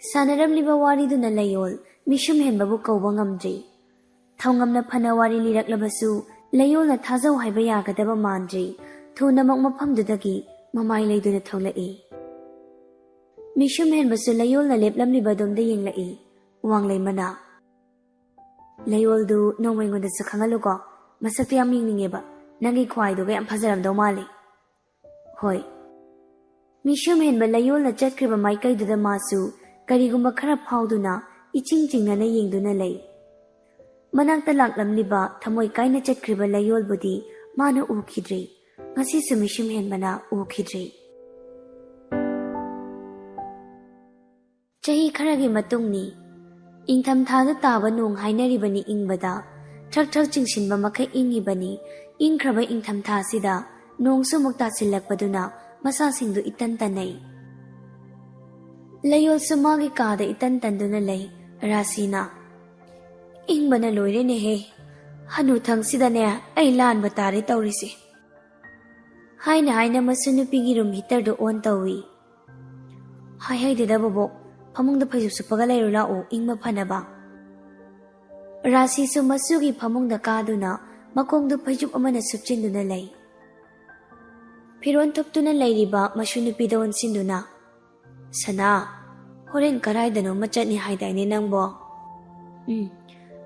ꯁꯥꯟꯅꯔꯝꯂꯤꯕ ꯋꯥꯔꯤꯗꯨꯅ ꯂꯌꯣꯜ ꯃꯤꯁꯨꯝ ꯍꯦꯟꯕꯕꯨ ꯀꯧꯕ ꯉꯝꯗ꯭ꯔꯤ꯫ ꯊꯧꯉꯝꯅ ꯐꯅ ꯋꯥꯔꯤ ꯂꯤꯔꯛꯂꯕꯁꯨ ꯂꯌꯣꯜꯅ ꯊꯥꯖꯧ ꯍꯥꯏꯕ ꯌꯥꯒꯗꯕ ꯃꯥꯟꯗ꯭ꯔꯤ꯫ ꯊꯨꯅꯃꯛ ꯃꯐꯝꯗꯨꯗꯒꯤ ꯃꯃꯥꯏ ꯂꯩꯗꯨꯅ ꯊꯣꯛꯂꯛꯏ꯫ ꯃꯤꯁꯨꯝ ꯍꯦꯟꯕꯁꯨ ꯂꯌꯣꯜꯅ ꯂꯦꯞꯂꯝꯂꯤꯕ ꯑꯗꯣꯝꯗ ꯌꯦꯡꯂꯛꯏ꯫ ꯋꯥꯡꯂꯩꯃꯅ, "ꯂꯌꯣꯜꯗꯨ ꯅꯣꯡꯃ ꯑꯩꯉꯣꯟꯗꯁꯨ ꯈꯪꯍꯜꯂꯨꯀꯣ꯫ ꯃꯁꯛꯇꯨ ꯌꯥꯝ ꯌꯦꯡꯅꯤꯡꯉꯦꯕ꯫ ꯅꯪꯒꯤ ꯈ꯭ꯋꯥꯏꯗꯨꯒ ꯌꯥꯝ ꯐꯖꯔꯝꯗꯧ ꯃꯥꯜꯂꯤ꯫" "ꯍꯣꯏ꯫" ꯃꯤꯁꯨꯝ ꯍꯦꯟꯕ ꯂꯌꯣꯜꯅ ꯆꯠꯈ꯭ꯔꯤꯕ ꯃꯥꯏꯀꯩꯗꯨꯗ ꯃꯥꯁꯨ ꯀꯔꯤꯒꯨꯝꯕ ꯈꯔ ꯐꯥꯎꯗꯨꯅ ꯏꯆꯤꯡ ꯆꯤꯡꯅꯅ ꯌꯦꯡꯗꯨꯅ ꯂꯩ꯫ ꯃꯅꯥꯛꯇ ꯂꯥꯛꯂꯝꯂꯤꯕ ꯊꯃꯣꯏ ꯀꯥꯏꯅ ꯆꯠꯈ꯭ꯔꯤꯕ ꯂꯌꯣꯜꯕꯨꯗꯤ ꯃꯥꯅ ꯎꯈꯤꯗ꯭ꯔꯤ꯫ ꯉꯁꯤꯁꯨ ꯃꯤꯁꯨꯝ ꯍꯦꯟꯕꯅ ꯎꯈꯤꯗ꯭ꯔꯤ꯫ ꯆꯍꯤ ꯈꯔꯒꯤ ꯃꯇꯨꯡꯅꯤ꯫ ꯏꯪꯊꯝꯊꯥꯗ ꯇꯥꯕ ꯅꯣꯡ ꯍꯥꯏꯅꯔꯤꯕꯅꯤ ꯏꯪꯕꯗ꯫ ꯊ꯭ꯔꯛ ꯊ꯭ꯔꯛ ꯆꯤꯡꯁꯤꯟꯕ ꯃꯈꯩ ꯏꯪꯉꯤꯕꯅꯤ꯫ ꯏꯪꯈ꯭ꯔꯕ ꯏꯪꯊꯝꯊꯥꯁꯤꯗ ꯅꯣꯡꯁꯨ ꯑꯃꯨꯛ ꯇꯥꯁꯤꯜꯂꯛꯄꯗꯨꯅ ꯃꯁꯥꯁꯤꯡꯗꯨ ꯏꯇꯟ ꯇꯟꯅꯩ꯫ ꯂꯌꯣꯜꯁꯨ ꯃꯥꯒꯤ ꯀꯥꯗ ꯏꯇꯟ ꯇꯟꯗꯨꯅ ꯂꯩ꯫ ꯔꯥꯁꯤꯅ, "ꯏꯪꯕꯅ ꯂꯣꯏꯔꯦꯅꯦꯍꯦ꯫ ꯍꯅꯨꯊꯪꯁꯤꯗꯅꯦ ꯑꯩ ꯂꯥꯟꯕ ꯇꯥꯔꯦ ꯇꯧꯔꯤꯁꯦ꯫" ꯍꯥꯏꯅ ꯍꯥꯏꯅ ꯃꯁꯨ ꯅꯨꯄꯤꯒꯤ ꯔꯨꯝ ꯍꯤꯇꯔꯗꯨ ꯑꯣꯟ ꯇꯧꯏ꯫ "ꯍꯥꯏ ꯍꯩꯗꯦꯗ ꯕꯣꯕꯣꯛ, ꯐꯃꯨꯡꯗ ꯐꯩꯖꯨꯞ ꯁꯨꯞꯄꯒ ꯂꯩꯔꯨ ꯂꯥꯛꯑꯣ, ꯏꯪꯕ ꯐꯅꯕ꯫" ꯔꯥꯁꯤꯁꯨ ꯃꯁꯨꯒꯤ ꯐꯃꯨꯡꯗ ꯀꯥꯗꯨꯅ ꯃꯈꯣꯡꯗꯨ ꯐꯩꯖꯨꯞ ꯑꯃꯅ ꯁꯨꯞꯆꯤꯟꯗꯨꯅ ꯂꯩ꯫ ꯐꯤꯔꯣꯟ ꯊꯨꯞꯇꯨꯅ ꯂꯩꯔꯤꯕ ꯃꯁꯨ ꯅꯨꯄꯤꯗ ꯑꯣꯟꯁꯤꯟꯗꯨꯅ, "ꯁꯅꯥ, ꯍꯣꯔꯦꯟ ꯀꯔꯥꯏꯗꯅꯣꯃ ꯆꯠꯅꯤ ꯍꯥꯏꯗꯥꯏꯅꯦ ꯅꯪꯕꯣ?" ꯎꯝ,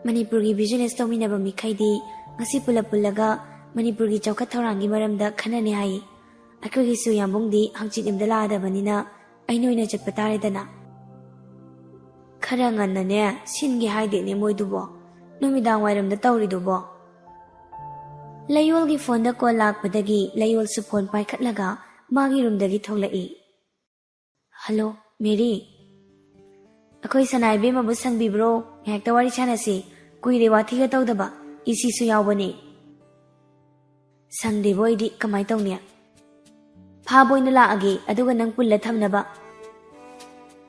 ꯃꯅꯤꯄꯨꯔꯒꯤ ꯕꯤꯖꯤꯅꯦꯁ ꯇꯧꯃꯤꯟꯅꯕ ꯃꯤꯈꯩꯗꯤ ꯉꯁꯤ ꯄꯨꯂꯞ ꯄꯨꯜꯂꯒ ꯃꯅꯤꯄꯨꯔꯒꯤ ꯆꯥꯎꯈꯠ ꯊꯧꯔꯥꯡꯒꯤ ꯃꯔꯝꯗ ꯈꯟꯅꯅꯤ ꯍꯥꯏ꯫ ꯑꯩꯈꯣꯏꯒꯤꯁꯨ ꯌꯥꯝꯕꯨꯡꯗꯤ ꯍꯪꯆꯤꯠ ꯌꯨꯝꯗ ꯂꯥꯛꯑꯗꯕꯅꯤꯅ ꯑꯩꯅ ꯑꯣꯏꯅ ꯆꯠꯄ ꯇꯥꯔꯦꯗꯅ꯫ ꯈꯔ ꯉꯟꯅꯅꯦ ꯁꯤꯟꯒꯦ ꯍꯥꯏꯗꯦꯅꯦ ꯃꯣꯏꯗꯨꯕꯣ꯫ ꯅꯨꯃꯤꯗꯥꯡ ꯋꯥꯏꯔꯝꯗ ꯇꯧꯔꯤꯗꯨꯕꯣ? ꯂꯩꯌꯣꯜꯒꯤ ꯐꯣꯟꯗ ꯀꯣꯜ ꯂꯥꯛꯄꯗꯒꯤ ꯂꯩꯌꯣꯜꯁꯨ ꯐꯣꯟ ꯄꯥꯏꯈꯠꯂꯒ ꯃꯥꯒꯤ ꯔꯨꯝꯗꯒꯤ ꯊꯣꯛꯂꯛꯏ꯫ "ꯍꯜꯂꯣ, ꯃꯦꯔꯤ꯫ ꯑꯩꯈꯣꯏ ꯁꯅꯥ ꯏꯕꯦꯝꯃꯕꯨ ꯁꯪꯕꯤꯕ꯭ꯔꯣ? ꯉꯥꯏꯍꯥꯛꯇ ꯋꯥꯔꯤ ꯁꯥꯟꯅꯁꯤ꯫ ꯀꯨꯏꯔꯦ ꯋꯥꯊꯤꯒ ꯇꯧꯗꯕ꯫ ꯏꯁꯤꯁꯨ ꯌꯥꯎꯕꯅꯦ꯫" "ꯁꯪꯗꯦꯕꯣ ꯑꯩꯗꯤ, ꯀꯃꯥꯏ ꯇꯧꯅꯤ?" "ꯐꯥꯕ ꯑꯣꯏꯅ ꯂꯥꯛꯑꯒꯦ, ꯑꯗꯨꯒ ꯅꯪ ꯄꯨꯜꯂ ꯊꯝꯅꯕ꯫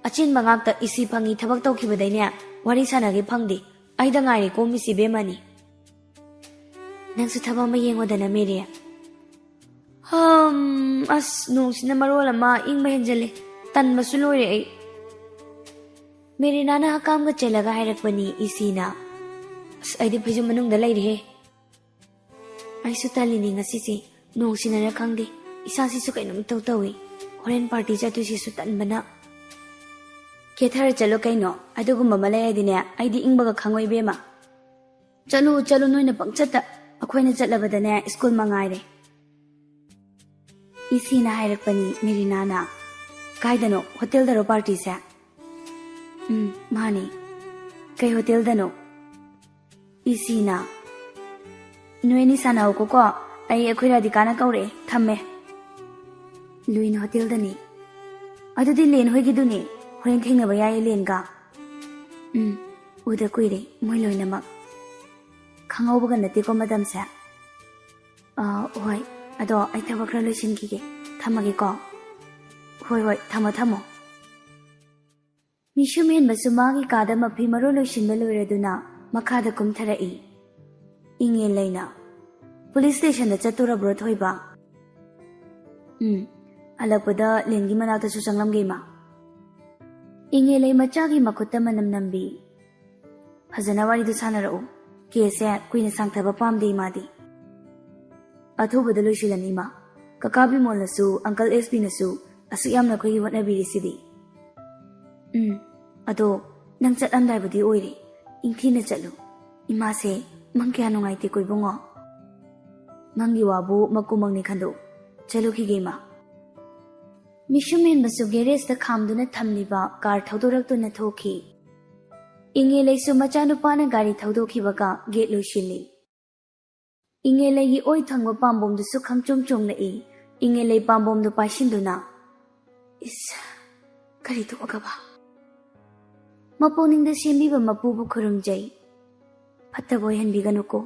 ꯑꯆꯤꯟꯕ ꯉꯥꯛꯇ ꯏꯁꯤ ꯐꯪꯉꯤ ꯊꯕꯛ ꯇꯧꯈꯤꯕꯗꯩꯅꯦ, ꯋꯥꯔꯤ ꯁꯥꯟꯅꯒꯦ ꯐꯪꯗꯦ꯫ ꯑꯩꯗ ꯉꯥꯏꯔꯦ ꯀꯣꯝꯃꯤꯁꯤ ꯏꯕꯦꯝꯃꯅꯤ꯫ ꯅꯪꯁꯨ ꯊꯕꯛ ꯑꯃ ꯌꯦꯡꯉꯣꯗꯅ ꯃꯦꯔꯤ꯫" "ꯍꯝ, ꯑꯁ, ꯅꯣꯡꯁꯤꯅ ꯃꯔꯣꯜ ꯑꯃ ꯏꯪꯕ ꯍꯦꯟꯖꯜꯂꯦ꯫ ꯇꯟꯕꯁꯨ ꯂꯣꯏꯔꯦ ꯑꯩ꯫" ꯃꯦꯔꯤꯅꯥꯅ ꯍꯀꯥꯝꯒ ꯆꯦꯜꯂꯒ ꯍꯥꯏꯔꯛꯄꯅꯤ ꯏꯁꯤꯅ꯫ "ꯑꯁ, ꯑꯩꯗꯤ ꯐꯩꯖꯨꯞ ꯃꯅꯨꯡꯗ ꯂꯩꯔꯦꯍꯦ꯫" "ꯑꯩꯁꯨ ꯇꯜꯂꯤꯅꯤ ꯉꯁꯤꯁꯦ꯫ ꯅꯣꯡꯁꯤꯅꯔ ꯈꯪꯗꯦ, ꯏꯁꯥꯁꯤꯁꯨ ꯀꯩꯅꯣꯝ ꯏꯇꯧ ꯇꯧꯏ꯫ ꯍꯣꯔꯦꯟ ꯄꯥꯔꯇꯤ ꯆꯠꯇꯣꯏꯁꯤꯁꯨ ꯇꯟꯕꯅ꯫" "ꯀꯦꯊꯔ ꯆꯠꯂꯣ ꯀꯩꯅꯣ, ꯑꯗꯨꯒꯨꯝꯕ ꯑꯃ ꯂꯩꯔꯗꯤꯅꯦ, ꯑꯩꯗꯤ ꯏꯪꯕꯒ ꯈꯪꯉꯣꯏ ꯏꯕꯦꯝꯃ꯫ ꯆꯠꯂꯨ, ꯆꯠꯂꯨ ꯅꯣꯏꯅ ꯄꯪꯆꯠꯇ, ꯑꯩꯈꯣꯏꯅ ꯆꯠꯂꯕꯗꯅꯦ ꯁ꯭ꯀꯨꯜ ꯃꯉꯥꯏꯔꯦ꯫" ꯏꯁꯤꯅ ꯍꯥꯏꯔꯛꯄꯅꯤ ꯃꯦꯔꯤꯅꯥꯅ꯫ "ꯀꯥꯏꯗꯅꯣ, ꯍꯣꯇꯦꯜꯗꯔꯣ ꯄꯥꯔꯇꯤꯁꯦ?" "ꯎꯝ, ꯃꯥꯅꯦ꯫" "ꯀꯩ ꯍꯣꯇꯦꯜꯗꯅꯣ?" ꯏꯁꯤꯅ꯫ "ꯅꯣꯏ ꯑꯅꯤ ꯁꯥꯟꯅꯍꯧꯀꯣꯀꯣ, ꯑꯩ ꯑꯩꯈꯣꯏ ꯔꯥꯙꯤꯀꯥꯅ ꯀꯧꯔꯛꯑꯦ, ꯊꯝꯃꯦ꯫" "ꯂꯨꯏꯟ ꯍꯣꯇꯦꯜꯗꯅꯤ꯫" "ꯑꯗꯨꯗꯤ ꯂꯦꯟ ꯍꯣꯏꯒꯤꯗꯨꯅꯤ, ꯍꯣꯔꯦꯟ ꯊꯦꯡꯅꯕ ꯌꯥꯏꯌꯦ ꯂꯦꯟꯒ꯫" "ꯎꯝ, ꯎꯗ ꯀꯨꯏꯔꯦ ꯃꯣꯏ ꯂꯣꯏꯅꯃꯛ꯫ ꯈꯪꯍꯧꯕꯒ ꯅꯠꯇꯦꯀꯣ ꯃꯇꯝꯁꯦ꯫ ꯑꯥ, ꯍꯣꯏ, ꯑꯗꯣ ꯑꯩ ꯊꯕꯛ ꯈꯔ ꯂꯣꯏꯁꯤꯟꯈꯤꯒꯦ, ꯊꯝꯃꯒꯦꯀꯣ꯫" "ꯍꯣꯏ, ꯍꯣꯏ, ꯊꯝꯃꯣ, ꯊꯝꯃꯣ꯫" ꯃꯤꯁꯨꯝ ꯍꯦꯟꯕꯁꯨ ꯃꯥꯒꯤ ꯀꯥꯗ ꯃꯐꯤ ꯃꯔꯣꯜ ꯂꯣꯏꯁꯤꯟꯕ ꯂꯣꯏꯔꯗꯨꯅ ꯃꯈꯥꯗ ꯀꯨꯝꯊꯔꯛꯏ꯫ ꯏꯪꯉꯦꯜ ꯂꯩꯅ, "ꯄꯨꯂꯤꯁ ꯁ꯭ꯇꯦꯁꯟꯗ ꯆꯠꯇꯣꯔꯕ꯭ꯔꯣ ꯊꯣꯏꯕ?" "ꯎꯝ, ꯍꯜꯂꯛꯄꯗ ꯂꯦꯟꯒꯤ ꯃꯅꯥꯛꯇꯁꯨ ꯆꯪꯂꯝꯒꯦ ꯏꯃꯥ꯫" ꯏꯪꯉꯦꯜ ꯂꯩ ꯃꯆꯥꯒꯤ ꯃꯈꯨꯠꯇ ꯃꯅꯝ ꯅꯝꯕꯤ꯫ "ꯐꯖꯅ ꯋꯥꯔꯤꯗꯨ ꯁꯥꯟꯅꯔꯛꯎ꯫ ꯀꯦꯁꯁꯦ ꯀꯨꯏꯅ ꯁꯥꯡꯊꯕ ꯄꯥꯝꯗꯦ ꯏꯃꯥꯗꯤ꯫" "ꯑꯊꯨꯕꯗ ꯂꯣꯏꯁꯤꯜꯂꯅꯤ ꯏꯃꯥ꯫ ꯀꯀꯥ ꯕꯤꯃꯣꯜꯅꯁꯨ, ꯑꯪꯀꯜ ꯑꯦꯁ ꯄꯤꯅꯁꯨ ꯑꯁꯨꯛ ꯌꯥꯝꯅ ꯑꯩꯈꯣꯏꯒꯤ ꯍꯣꯠꯅꯕꯤꯔꯤꯁꯤꯗꯤ꯫" "ꯎꯝ, ꯑꯗꯣ ꯅꯪ ꯆꯠꯂꯝꯗꯥꯏꯕꯨꯗꯤ ꯑꯣꯏꯔꯦ꯫ "ꯏꯪꯊꯤꯅ ꯆꯠꯂꯨ꯫ ꯏꯃꯥꯁꯦ ꯃꯪ ꯀꯌꯥ ꯅꯨꯡꯉꯥꯏꯇꯦꯀꯣ ꯏꯕꯨꯡꯉꯣ꯫ ꯃꯪꯒꯤ ꯋꯥꯕꯨ ꯃꯀꯨ ꯃꯪꯅꯤ ꯈꯟꯗꯣꯛꯎ꯫ ꯆꯠꯂꯨꯈꯤꯒꯦ ꯏꯃꯥ꯫" ꯃꯤꯁꯨꯝ ꯍꯦꯟꯕꯁꯨ ꯒꯦꯔꯦꯖꯇ ꯈꯥꯝꯗꯨꯅ ꯊꯝꯂꯤꯕ ꯀꯥꯔ ꯊꯧꯗꯣꯔꯛꯇꯨꯅ ꯊꯣꯛꯈꯤ꯫ ꯏꯉꯦꯂꯩꯁꯨ ꯃꯆꯥꯅꯨꯄꯥꯅ ꯒꯥꯔꯤ ꯊꯧꯗꯣꯛꯈꯤꯕꯒ ꯒꯦꯠ ꯂꯣꯏꯁꯤꯜꯂꯤ꯫ ꯏꯉꯦꯂꯩꯒꯤ ꯑꯣꯏ ꯊꯪꯕ ꯄꯥꯝꯕꯣꯝꯗꯨꯁꯨ ꯈꯪꯆꯣꯡ ꯆꯣꯡꯂꯛꯏ꯫ ꯏꯉꯦꯂꯩ ꯄꯥꯝꯕꯣꯝꯗꯨ ꯄꯥꯏꯁꯤꯟꯗꯨꯅ, "ꯏꯁ, ꯀꯔꯤ ꯊꯣꯛꯑꯒꯕ?" ꯃꯄꯨꯛꯅꯤꯡꯗ ꯁꯦꯝꯕꯤꯕ ꯃꯄꯨꯕꯨ ꯈꯨꯔꯨꯝꯖꯩ꯫ ꯐꯠꯇꯕ ꯑꯣꯏꯍꯟꯕꯤꯒꯅꯨꯀꯣ꯫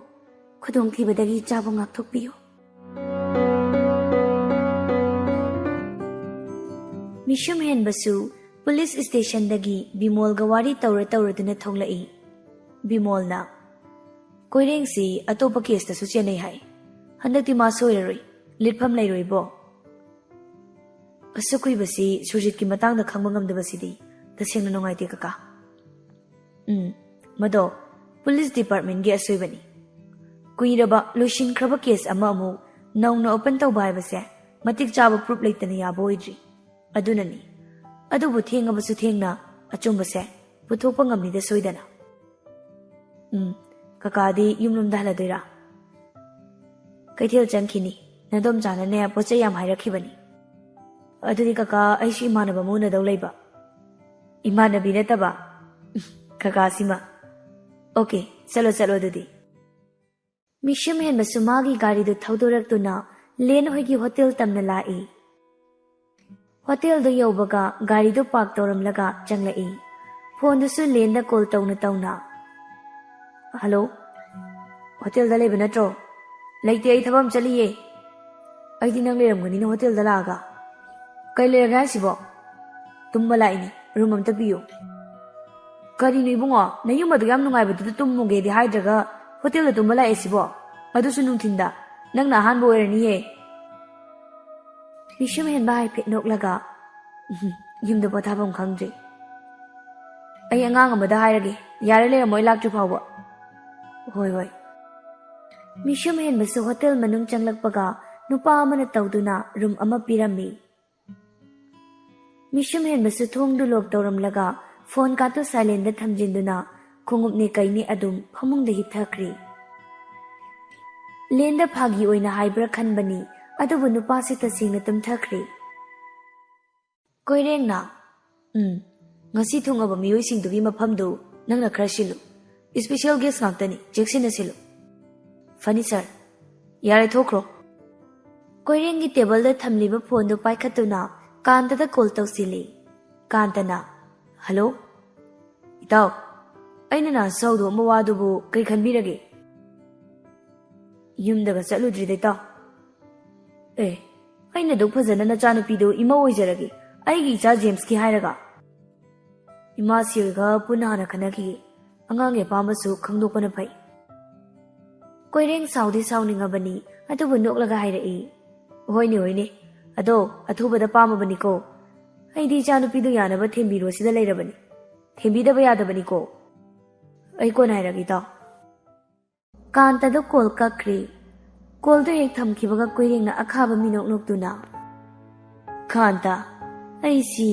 ꯈꯨꯗꯣꯡꯊꯤꯕꯗꯒꯤ ꯏꯆꯥꯕꯨ ꯉꯥꯛꯊꯣꯛꯄꯤꯌꯨ꯫ ꯃꯤꯁꯨꯝ ꯍꯦꯟꯕꯁꯨ ꯄꯨꯂꯤꯁ ꯁ꯭ꯇꯦꯁꯟꯗꯒꯤ ꯕꯤꯃꯣꯜꯒ ꯋꯥꯔꯤ ꯇꯧꯔ ꯇꯧꯔꯗꯨꯅ ꯊꯣꯛꯂꯛꯏ꯫ ꯕꯤꯃꯣꯜꯅ, "ꯀꯣꯏꯔꯦꯡꯁꯤ ꯑꯇꯣꯞꯄ ꯀꯦꯁꯇꯁꯨ ꯆꯦꯟꯅꯩ ꯍꯥꯏ꯫ ꯍꯟꯗꯛꯇꯤ ꯃꯥ ꯁꯣꯏꯔꯔꯣꯏ꯫ ꯂꯤꯠꯐꯝ ꯂꯩꯔꯣꯏꯕꯣ꯫" ꯑꯁꯨꯛ ꯀꯨꯏꯕꯁꯤ ꯁꯨꯔꯖꯤꯠꯀꯤ ꯃꯇꯥꯡꯗ ꯈꯪꯕ ꯉꯝꯗꯕꯁꯤꯗꯤ ꯇꯁꯦꯡꯅ ꯅꯨꯡꯉꯥꯏꯇꯦ, ꯀꯀꯥ꯫ ꯎꯝ, ꯃꯗꯣ ꯄꯨꯂꯤꯁ ꯗꯤꯄꯥꯔꯠꯃꯦꯟꯒꯤ ꯑꯁꯣꯏꯕꯅꯤ꯫ ꯀꯨꯏꯔꯕ, ꯂꯣꯏꯁꯤꯟꯈ꯭ꯔꯕ ꯀꯦꯁ ꯑꯃ ꯑꯃꯨꯛ ꯅꯧꯅ ꯑꯣꯄꯟ ꯇꯧꯕ ꯍꯥꯏꯕꯁꯦ ꯃꯇꯤꯛ ꯆꯥꯕ ꯄ꯭ꯔꯨꯐ ꯂꯩꯇꯅ ꯌꯥꯕ ꯑꯣꯏꯗ꯭ꯔꯤ꯫ ꯑꯗꯨꯅꯅꯤ꯫ ꯑꯗꯨꯕꯨ ꯊꯦꯡꯉꯕꯁꯨ ꯊꯦꯡꯅ ꯑꯆꯨꯝꯕꯁꯦ ꯄꯨꯊꯣꯛꯄ ꯉꯝꯅꯤꯗ ꯁꯣꯏꯗꯅ꯫ ꯎꯝ, ꯀꯀꯥꯗꯤ ꯌꯨꯝꯂꯣꯝꯗ ꯍꯜꯂꯗꯣꯏꯔꯥ? ꯀꯩꯊꯦꯜ ꯆꯪꯈꯤꯅꯤ꯫ ꯅꯗꯣꯝꯆꯥꯅꯅꯦ ꯄꯣꯠ ꯆꯩ ꯌꯥꯝ ꯍꯥꯏꯔꯛꯈꯤꯕꯅꯤ꯫ ꯑꯗꯨꯗꯤ ꯀꯀꯥ, ꯑꯩꯁꯨ ꯏꯃꯥꯟꯅꯕ ꯑꯃ ꯎꯅꯗꯧ ꯂꯩꯕ꯫ ꯏꯃꯥꯟꯅꯕꯤ ꯅꯠꯇꯕ? ꯀꯀꯥꯁꯤꯃ꯫ ꯑꯣꯀꯦ, ꯆꯠꯂꯣ, ꯆꯠꯂꯣ ꯑꯗꯨꯗꯤ꯫ ꯃꯤꯁꯨꯝ ꯍꯦꯟꯕꯁꯨ ꯃꯥꯒꯤ ꯒꯥꯔꯤꯗꯨ ꯊꯧꯗꯣꯔꯛꯇꯨꯅ ꯂꯦꯟ ꯍꯣꯏꯒꯤ ꯍꯣꯇꯦꯜ ꯇꯝꯅ ꯂꯥꯛꯏ꯫ ꯍꯣꯇꯦꯜꯗꯨ ꯌꯧꯕꯒ ꯒꯥꯔꯤꯗꯨ ꯄꯥꯔꯛ ꯇꯧꯔꯝꯂꯒ ꯆꯪꯂꯛꯏ꯫ ꯐꯣꯟꯗꯨꯁꯨ ꯂꯦꯟꯗ ꯀꯣꯜ ꯇꯧꯅ ꯇꯧꯅ, "ꯍꯜꯂꯣ, ꯍꯣꯇꯦꯜꯗ ꯂꯩꯕ ꯅꯠꯇ꯭ꯔꯣ?" "ꯂꯩꯇꯦ, ꯑꯩ ꯊꯕꯛ ꯑꯃ ꯆꯠꯂꯤꯌꯦ꯫" "ꯑꯩꯗꯤ ꯅꯪ ꯂꯩꯔꯝꯒꯅꯤꯅ ꯍꯣꯇꯦꯜꯗ ꯂꯥꯛꯑꯒ꯫" "ꯀꯩ ꯂꯩꯔꯒꯦ ꯍꯥꯏꯁꯤꯕꯣ?" "ꯇꯨꯝꯕ ꯂꯥꯛꯏꯅꯦ, ꯔꯨꯝ ꯑꯝꯇ ꯄꯤꯌꯨ꯫" "ꯀꯔꯤꯅꯣ ꯏꯕꯨꯡꯉꯣ, ꯅꯌꯨꯝ ꯑꯗꯨꯛ ꯌꯥꯝ ꯅꯨꯡꯉꯥꯏꯕꯗꯨꯗ ꯇꯨꯝꯃꯨꯒꯦꯗꯤ ꯍꯥꯏꯗ꯭ꯔꯒ ꯍꯣꯇꯦꯜꯗ ꯇꯨꯝꯕ ꯂꯥꯛꯑꯦ ꯁꯤꯕꯣ? ꯑꯗꯨꯁꯨ ꯅꯨꯡꯊꯤꯟꯗ? ꯅꯪꯅ ꯑꯍꯥꯟꯕ ꯑꯣꯏꯔꯅꯤꯌꯦ꯫" ꯃꯤꯁꯨꯝ ꯍꯦꯟꯕ ꯍꯥꯏꯐꯦꯠ ꯅꯣꯛꯂꯒ, "ꯎꯝ, ꯌꯨꯝꯗ ꯄꯣꯊꯥꯐꯝ ꯈꯪꯗ꯭ꯔꯤ꯫ ꯑꯩ ꯑꯉꯥꯡ ꯑꯃꯗ ꯍꯥꯏꯔꯒꯦ, ꯌꯥꯔꯦ ꯂꯩꯔꯝꯃꯣ ꯑꯩ ꯂꯥꯛꯇ꯭ꯔꯤ ꯐꯥꯎꯕ꯫" "ꯍꯣꯏ, ꯍꯣꯏ꯫" ꯃꯤꯁꯨꯝ ꯍꯦꯟꯕꯁꯨ ꯍꯣꯇꯦꯜ ꯃꯅꯨꯡ ꯆꯪꯂꯛꯄꯒ ꯅꯨꯄꯥ ꯑꯃꯅ ꯇꯧꯗꯨꯅ ꯔꯨꯝ ꯑꯃ ꯄꯤꯔꯝꯃꯤ꯫ ꯃꯤꯁꯨꯝ ꯍꯦꯟꯕꯁꯨ ꯊꯣꯡꯗꯨ ꯂꯣꯛ ꯇꯧꯔꯝꯂꯒ ꯐꯣꯟ ꯀꯥꯇꯨ ꯁꯥꯏꯂꯦꯟꯗ ꯊꯝꯖꯤꯟꯗꯨꯅ ꯈꯣꯡꯎꯞꯅꯦ ꯀꯩꯅꯦ ꯑꯗꯨꯝ ꯐꯃꯨꯡꯗ ꯍꯤꯞꯊꯈ꯭ꯔꯦ꯫ ꯂꯦꯟꯗ ꯐꯥꯒꯤ ꯑꯣꯏꯅ ꯍꯥꯏꯕ꯭ꯔꯥ ꯈꯟꯕꯅꯤ, ꯑꯗꯨꯕꯨ ꯅꯨꯄꯥꯁꯤ ꯇꯁꯦꯡꯅ ꯇꯨꯝꯊꯈ꯭ꯔꯦ꯫ ꯀꯣꯏꯔꯦꯡꯅ, "ꯎꯝ, ꯉꯁꯤ ꯊꯨꯡꯉꯕ ꯃꯤꯑꯣꯏꯁꯤꯡꯗꯨꯒꯤ ꯃꯐꯝꯗꯨ ꯅꯪꯅ ꯈꯔ ꯁꯤꯜꯂꯨ꯫ Special guest ꯉꯥꯛꯇꯅꯤ, ꯆꯦꯛꯁꯤꯟꯅ ꯁꯤꯜꯂꯨ꯫" "ꯐꯅꯤ ꯁꯥꯔ꯫" "ꯌꯥꯔꯦ, ꯊꯣꯛꯈ꯭ꯔꯣ꯫" ꯀꯣꯏꯔꯦꯡꯒꯤ ꯇꯦꯕꯜꯗ ꯊꯝꯂꯤꯕ ꯐꯣꯟꯗꯨ ꯄꯥꯏꯈꯠꯇꯨꯅ ꯀꯥꯟꯇꯗ ꯀꯣꯜ ꯇꯧꯁꯤꯜꯂꯤ꯫ ꯀꯥꯟꯇꯅ, "ꯍꯜꯂꯣ, ꯏꯇꯥꯎ, ꯑꯩꯅ ꯅꯍꯥꯟ ꯁꯥꯎꯗꯣꯛꯑꯝꯕ ꯋꯥꯗꯨꯕꯨ ꯀꯩ ꯈꯟꯕꯤꯔꯒꯦ?" "ꯌꯨꯝꯗꯒ ꯆꯠꯂꯨꯗ꯭ꯔꯤꯗ, ꯏꯇꯥꯎ꯫" "ꯑꯦ, ꯑꯩꯅ ꯑꯗꯨꯛ ꯐꯖꯅ ꯅꯆꯥꯅꯨꯄꯤꯗꯨ ꯏꯃꯧ ꯑꯣꯏꯖꯔꯒꯦ, ꯑꯩꯒꯤ ꯏꯆꯥ ꯖꯦꯝꯁꯀꯤ ꯍꯥꯏꯔꯒ?" "ꯏꯃꯥ ꯁꯤꯜꯒ ꯄꯨꯟꯅ ꯍꯥꯟꯅ ꯈꯟꯅꯈꯤꯒꯦ, ꯑꯉꯥꯡꯒꯤ ꯑꯄꯥꯝꯕꯁꯨ ꯈꯪꯗꯣꯛꯄꯅ ꯐꯩ꯫" ꯀꯣꯏꯔꯦꯡ ꯁꯥꯎꯗꯤ ꯁꯥꯎꯅꯤꯡꯉꯕꯅꯤ, ꯑꯗꯨꯕꯨ ꯅꯣꯛꯂꯒ ꯍꯥꯏꯔꯛꯏ, "ꯍꯣꯏꯅꯦ, ꯍꯣꯏꯅꯦ, ꯑꯗꯣ ꯑꯊꯨꯕꯗ ꯄꯥꯝꯃꯕꯅꯤꯀꯣ꯫ ꯑꯩꯗꯤ ꯏꯆꯥꯅꯨꯄꯤꯗꯨ ꯌꯥꯅꯕ ꯊꯦꯝꯕꯤꯔꯣ ꯁꯤꯗ ꯂꯩꯔꯕꯅꯤ꯫ ꯊꯦꯝꯕꯤꯗꯕ ꯌꯥꯗꯕꯅꯤꯀꯣ꯫ ꯑꯩ ꯀꯣꯟꯅ ꯍꯥꯏꯔꯒꯦ, ꯏꯇꯥꯎ꯫" ꯀꯥꯟꯇꯗ ꯀꯣꯜ ꯀꯛꯈ꯭ꯔꯦ꯫ ꯀꯣꯜꯗꯨ ꯍꯦꯛ ꯊꯝꯈꯤꯕꯒ ꯀꯣꯏꯔꯦꯡꯅ ꯑꯈꯥꯕ ꯃꯤꯅꯣꯛ ꯅꯣꯛꯇꯨꯅ, "ꯀꯥꯟꯇ, ꯑꯩꯁꯤ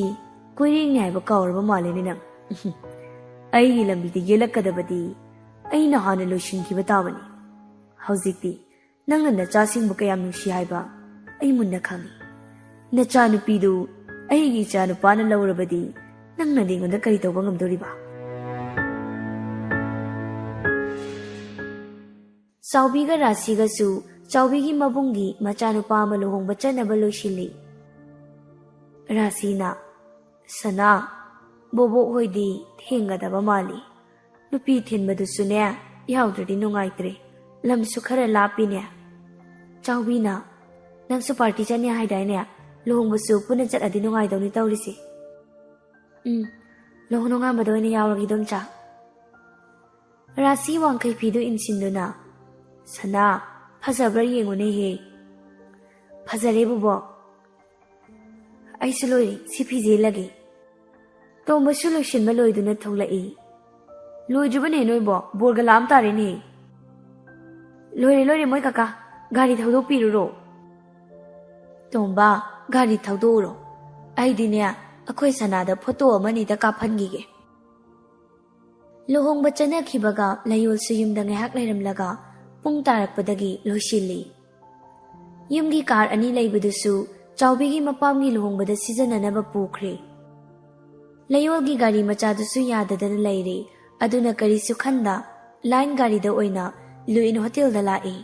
ꯀꯣꯏꯔꯦꯡꯅꯤ ꯍꯥꯏꯕ ꯀꯥꯎꯔꯕ ꯃꯥꯜꯂꯦꯅꯦ ꯅꯪ꯫ ꯑꯩꯒꯤ ꯂꯝꯕꯤꯗ ꯌꯦꯜꯂꯛꯀꯗꯕꯗꯤ ꯑꯩꯅ ꯍꯥꯟꯅ ꯂꯣꯏꯁꯤꯟꯈꯤꯕ ꯇꯥꯕꯅꯤ꯫ ꯍꯧꯖꯤꯛꯇꯤ ꯅꯪꯅ ꯅꯆꯥꯁꯤꯡꯕꯨ ꯀꯌꯥꯝ ꯅꯨꯡꯁꯤ ꯍꯥꯏꯕ ꯑꯩ ꯃꯨꯟꯅ ꯈꯪꯏ꯫ ꯅꯆꯥꯅꯨꯄꯤꯗꯨ ꯑꯩꯒꯤ ꯏꯆꯥꯅꯨꯄꯥꯅ ꯂꯧꯔꯕꯗꯤ ꯅꯪꯅꯗꯤ ꯑꯩꯉꯣꯟꯗ ꯀꯔꯤ ꯇꯧꯕ ꯉꯝꯗꯣꯔꯤꯕ?" ꯆꯥꯎꯕꯤꯒ ꯔꯥꯁꯤꯒꯁꯨ ꯆꯥꯎꯕꯤꯒꯤ ꯃꯕꯨꯡꯒꯤ ꯃꯆꯥꯅꯨꯄꯥ ꯑꯃ ꯂꯨꯍꯣꯡꯕ ꯆꯠꯅꯕ ꯂꯣꯏꯁꯤꯜꯂꯤ꯫ ꯔꯥꯁꯤꯅ, "ꯁꯅꯥ, ꯕꯣꯕꯣꯛ ꯍꯣꯏꯗꯤ ꯊꯦꯡꯒꯗꯕ ꯃꯥꯜꯂꯤ꯫ ꯅꯨꯄꯤ ꯊꯤꯟꯕꯗꯨꯁꯨꯅꯦ, ꯌꯥꯎꯗ꯭ꯔꯗꯤ ꯅꯨꯡꯉꯥꯏꯇ꯭ꯔꯦ꯫ ꯂꯝꯁꯨ ꯈꯔ ꯂꯥꯞꯄꯤꯅꯦ꯫" ꯆꯥꯎꯕꯤꯅ, "ꯅꯪꯁꯨ ꯄꯥꯔꯇꯤ ꯆꯠꯅꯤ ꯍꯥꯏꯗꯥꯏꯅꯦ? ꯂꯨꯍꯣꯡꯕꯁꯨ ꯄꯨꯟꯅ ꯆꯠꯂꯗꯤ ꯅꯨꯡꯉꯥꯏꯗꯧꯅꯤ ꯇꯧꯔꯤꯁꯦ꯫" "ꯎꯝ, ꯂꯨꯍꯣꯡ ꯅꯣꯡꯉꯥꯟꯕꯗ ꯑꯣꯏꯅ ꯌꯥꯎꯔꯒꯦ, ꯏꯗꯣꯝꯆꯥ꯫" ꯔꯥꯁꯤ ꯋꯥꯡꯈꯩ ꯐꯤꯗꯨ ꯏꯟꯁꯤꯟꯗꯨꯅ, "ꯁꯅꯥ, ꯐꯖꯕ꯭ꯔꯥ ꯌꯦꯡꯉꯨꯅꯦꯍꯦ꯫" "ꯐꯖꯔꯦ, ꯕꯣꯕꯣꯛ꯫" "ꯑꯩꯁꯨ ꯂꯣꯏꯔꯦ, ꯁꯤ ꯐꯤꯖꯦꯜꯂꯒꯦ꯫" ꯇꯣꯝꯕꯁꯨ ꯂꯣꯏꯁꯤꯟꯕ ꯂꯣꯏꯗꯨꯅ ꯊꯣꯛꯂꯛꯏ꯫ "ꯂꯣꯏꯗ꯭ꯔꯤꯕꯅꯦ ꯅꯣꯏꯕꯣ, ꯕꯣꯔꯒ ꯂꯥꯛꯑꯝ ꯇꯥꯔꯦꯅꯦ꯫" "ꯂꯣꯏꯔꯦ, ꯂꯣꯏꯔꯦ, ꯃꯣꯏ ꯀꯀꯥ, ꯒꯥꯔꯤ ꯊꯧꯗꯣꯛꯄꯤꯔꯨꯔꯣ꯫" "ꯇꯣꯝꯕ, ꯒꯥꯔꯤ ꯊꯧꯗꯣꯛꯎꯔꯣ, ꯑꯩꯗꯤꯅꯦ ꯑꯩꯈꯣꯏ ꯁꯅꯥꯗ ꯐꯣꯇꯣ ꯑꯃꯅꯤꯗ ꯀꯥꯞꯍꯟꯈꯤꯒꯦ꯫" ꯂꯨꯍꯣꯡꯕ ꯆꯠꯅꯈꯤꯕꯒ ꯂꯩꯌꯣꯜꯁꯨ ꯌꯨꯝꯗ ꯉꯥꯏꯍꯥꯛ ꯂꯩꯔꯝꯂꯒ ꯄꯨꯡ ꯇꯥꯔꯛꯄꯗꯒꯤ ꯂꯣꯏꯁꯤꯜꯂꯤ꯫ ꯌꯨꯝꯒꯤ ꯀꯥꯔ ꯑꯅꯤ ꯂꯩꯕꯗꯨꯁꯨ ꯆꯥꯎꯕꯤꯒꯤ ꯃꯄꯥꯝꯒꯤ ꯂꯨꯍꯣꯡꯕꯗ ꯁꯤꯖꯤꯟꯅꯅꯕ ꯄꯨꯈ꯭ꯔꯦ꯫ ꯂꯩꯌꯣꯜꯒꯤ ꯒꯥꯔꯤ ꯃꯆꯥꯗꯨꯁꯨ ꯌꯥꯗꯗꯅ ꯂꯩꯔꯦ꯫ ꯑꯗꯨꯅ ꯀꯔꯤꯁꯨ ꯈꯟꯗ ꯂꯥꯏꯟ ꯒꯥꯔꯤꯗ ꯑꯣꯏꯅ ꯂꯨꯏꯟ ꯍꯣꯇꯦꯜꯗ ꯂꯥꯛꯏ꯫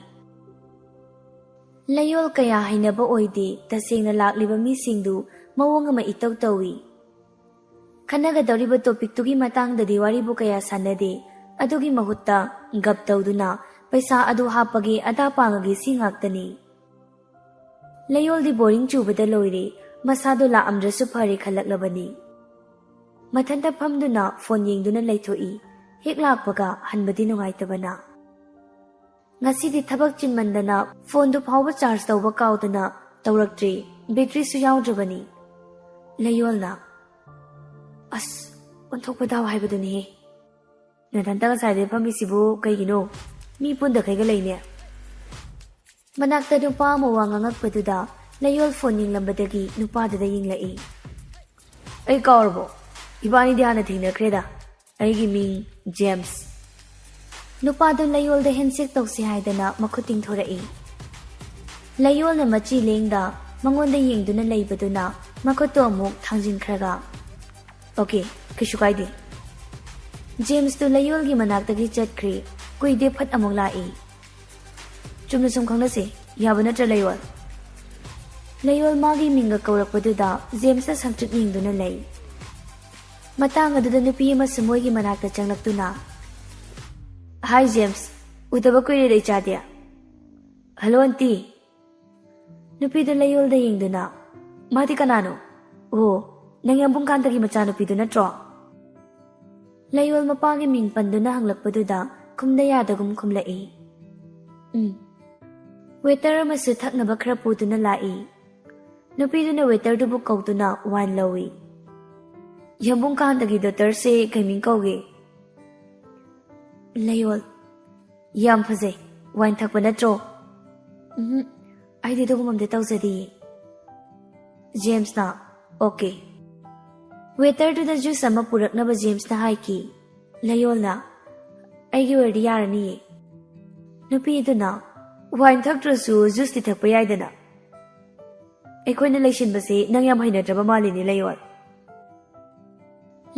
ꯂꯩꯌꯣꯜ ꯀꯌꯥ ꯍꯩꯅꯕ ꯑꯣꯏꯗꯦ꯫ ꯇꯁꯦꯡꯅ ꯂꯥꯛꯂꯤꯕ ꯃꯤꯁꯤꯡꯗꯨ ꯃꯑꯣꯡ ꯑꯃ ꯏꯇꯧ ꯇꯧꯏ꯫ ꯈꯟꯅꯒꯗꯧꯔꯤꯕ ꯇꯣꯄꯤꯛꯇꯨꯒꯤ ꯃꯇꯥꯡꯗꯗꯤ ꯋꯥꯔꯤꯕꯨ ꯀꯌꯥ ꯁꯥꯟꯅꯗꯦ꯫ ꯑꯗꯨꯒꯤ ꯃꯍꯨꯠꯇ ꯒꯞ ꯇꯧꯗꯨꯅ ꯄꯩꯁꯥ ꯑꯗꯨ ꯍꯥꯞꯄꯒꯦ ꯑꯗꯥ ꯄꯥꯡꯉꯒꯦ ꯁꯤ ꯉꯥꯛꯇꯅꯤ꯫ ꯂꯩꯌꯣꯜꯗꯤ ꯕꯣꯔꯤꯡ ꯆꯨꯕꯗ ꯂꯣꯏꯔꯦ꯫ ꯃꯁꯥꯗꯣ ꯂꯥꯛꯑꯝꯗ꯭ꯔꯁꯨ ꯐꯔꯦ ꯈꯜꯂꯛꯂꯕꯅꯤ꯫ ꯃꯊꯟꯇ ꯐꯝꯗꯨꯅ ꯐꯣꯟ ꯌꯦꯡꯗꯨꯅ ꯂꯩꯊꯣꯛꯏ꯫ ꯍꯦꯛ ꯂꯥꯛꯄꯒ ꯍꯟꯕꯗꯤ ꯅꯨꯡꯉꯥꯏꯇꯕꯅ꯫ ꯉꯁꯤꯗꯤ ꯊꯕꯛ ꯆꯤꯟꯃꯟꯗꯅ ꯐꯣꯟꯗꯨ ꯐꯥꯎꯕ ꯆꯥꯔꯖ ꯇꯧꯕ ꯀꯥꯎꯗꯅ ꯇꯧꯔꯛꯇ꯭ꯔꯦ꯫ ꯕꯦꯇ꯭ꯔꯤꯁꯨ ꯌꯥꯎꯗ꯭ꯔꯕꯅꯤ꯫ ꯂꯩꯌꯣꯜꯅ, "ꯑꯁ, ꯑꯣꯟꯊꯣꯛꯄ ꯗꯥꯎ ꯍꯥꯏꯕꯗꯨꯅꯤꯍꯦ꯫ ꯅꯊꯟꯇ ꯉꯁꯥꯏꯗꯩ ꯐꯝꯃꯤꯁꯤꯕꯨ ꯀꯩꯒꯤꯅꯣ? ꯃꯤ ꯄꯨꯟꯗꯈꯩꯒ ꯂꯩꯅꯦ?" ꯃꯅꯥꯛꯇ ꯅꯨꯄꯥ ꯑꯃ ꯋꯥ ꯉꯥꯡꯉꯛꯄꯗꯨꯗ ꯂꯩꯌꯣꯜ ꯐꯣꯟ ꯌꯦꯡꯂꯝꯕꯗꯒꯤ ꯅꯨꯄꯥꯗꯨꯗ ꯌꯦꯡꯂꯛꯏ꯫ "ꯑꯩ ꯀꯥꯎꯔꯕꯣ? ꯏꯕꯥꯅꯤꯗꯤ ꯍꯥꯟꯅ ꯊꯦꯡꯅꯈ꯭ꯔꯦꯗ꯫ ꯑꯩꯒꯤ ꯃꯤꯡ ꯖꯦꯝꯁ꯫" ꯅꯨꯄꯥꯗꯨ ꯂꯩꯌꯣꯜꯗ ꯍꯦꯟꯁꯦꯛ ꯇꯧꯁꯤ ꯍꯥꯏꯗꯅ ꯃꯈꯨꯠ ꯇꯤꯡꯊꯣꯔꯛꯏ꯫ ꯂꯩꯌꯣꯜꯅ ꯃꯆꯤ ꯂꯦꯡꯗ ꯃꯉꯣꯟꯗ ꯌꯦꯡꯗꯨꯅ ꯂꯩꯕꯗꯨꯅ ꯃꯈꯨꯠꯇꯨ ꯑꯃꯨꯛ ꯊꯥꯡꯖꯤꯟꯈ꯭ꯔꯒ, "ꯑꯣꯀꯦ, ꯀꯩꯁꯨ ꯀꯥꯏꯗꯦ꯫" ꯖꯦꯝꯁꯇꯨ ꯂꯩꯌꯣꯜꯒꯤ ꯃꯅꯥꯛꯇꯒꯤ ꯆꯠꯈ꯭ꯔꯦ꯫ ꯀꯨꯏꯗꯦ ꯐꯠ ꯑꯃꯨꯛ ꯂꯥꯛꯏ꯫ "ꯆꯨꯝꯅ ꯁꯨꯝ ꯈꯪꯅꯁꯦ, ꯌꯥꯕ ꯅꯠꯇ꯭ꯔ ꯂꯩꯌꯣꯜ?" ꯂꯩꯌꯣꯜ ꯃꯥꯒꯤ ꯃꯤꯡꯒ ꯀꯧꯔꯛꯄꯗꯨꯗ ꯖꯦꯝꯁꯅ ꯁꯪꯇ꯭ꯔꯤꯛ ꯌꯦꯡꯗꯨꯅ ꯂꯩ꯫ ꯃꯇꯥꯡ ꯑꯗꯨꯗ ꯅꯨꯄꯤ ꯑꯃꯁꯨ ꯃꯣꯏꯒꯤ ꯃꯅꯥꯛꯇ ꯆꯪꯂꯛꯇꯨꯅ, "ꯍꯥꯏ ꯖꯦꯝꯁ, ꯎꯗꯕ ꯀꯨꯏꯔꯦꯗ ꯏꯆꯥꯗꯤ꯫" "Hello aunty." ꯅꯨꯄꯤꯗꯨ ꯂꯩꯌꯣꯜꯗ ꯌꯦꯡꯗꯨꯅ, "ꯃꯥꯗꯤ ꯀꯅꯥꯅꯣ? ꯑꯣ, ꯅꯪ ꯌꯥꯝꯕꯨꯡ ꯀꯥꯟꯇꯒꯤ ꯃꯆꯥꯅꯨꯄꯤꯗꯨ ꯅꯠꯇ꯭ꯔꯣ?" ꯂꯩꯌꯣꯜ ꯃꯄꯥꯒꯤ ꯃꯤꯡ ꯄꯟꯗꯨꯅ ꯍꯪꯂꯛꯄꯗꯨꯗ ꯈꯨꯝꯗ ꯌꯥꯗꯒꯨꯝ ꯈꯨꯝꯂꯛꯏ꯫ "ꯎꯝ꯫" ꯋꯦꯇꯔ ꯑꯃꯁꯨ ꯊꯛꯅꯕ ꯈꯔ ꯄꯨꯗꯨꯅ ꯂꯥꯛꯏ꯫ ꯅꯨꯄꯤꯗꯨꯅ ꯋꯦꯇꯔꯗꯨꯕꯨ ꯀꯧꯗꯨꯅ ꯋꯥꯏꯟ ꯂꯧꯏ꯫ "ꯌꯥꯝꯕꯨꯡ ꯀꯥꯟꯇꯒꯤ ꯗꯣꯇꯔꯁꯦ ꯀꯩ ꯃꯤꯡ ꯀꯧꯒꯦ?" ꯂꯩꯌꯣꯜ, "ꯌꯥꯝ ꯐꯖꯩ꯫ ꯋꯥꯏꯟ ꯊꯛꯄ ꯅꯠꯇ꯭ꯔꯣ?" "ꯎꯝ, ꯑꯩꯗꯤ ꯑꯗꯨꯒꯨꯝꯕ ꯑꯝꯇ ꯇꯧꯖꯗꯤꯌꯦ꯫" ꯖꯦꯝꯁꯅ, "ꯑꯣꯀꯦ꯫" ꯋꯦꯇꯔꯗꯨꯗ ꯖꯨꯁ ꯑꯃ ꯄꯨꯔꯛꯅꯕ ꯖꯦꯝꯁꯅ ꯍꯥꯏꯈꯤ꯫ ꯂꯌꯣꯜꯅ, "ꯑꯩꯒꯤ ꯑꯣꯏꯔꯗꯤ ꯌꯥꯔꯅꯤꯌꯦ"꯫ ꯅꯨꯄꯤ ꯑꯗꯨꯅ, "ꯋꯥꯏꯟ ꯊꯛꯇ꯭ꯔꯁꯨ ꯖꯨꯁꯇꯤ ꯊꯛꯄ ꯌꯥꯏꯗꯅ꯫ ꯑꯩꯈꯣꯏꯅ ꯂꯩꯁꯤꯟꯕꯁꯦ ꯅꯪ ꯌꯥꯝ ꯍꯩꯅꯗ꯭ꯔꯕ ꯃꯥꯜꯂꯤꯅꯦ, ꯂꯌꯣꯜ"꯫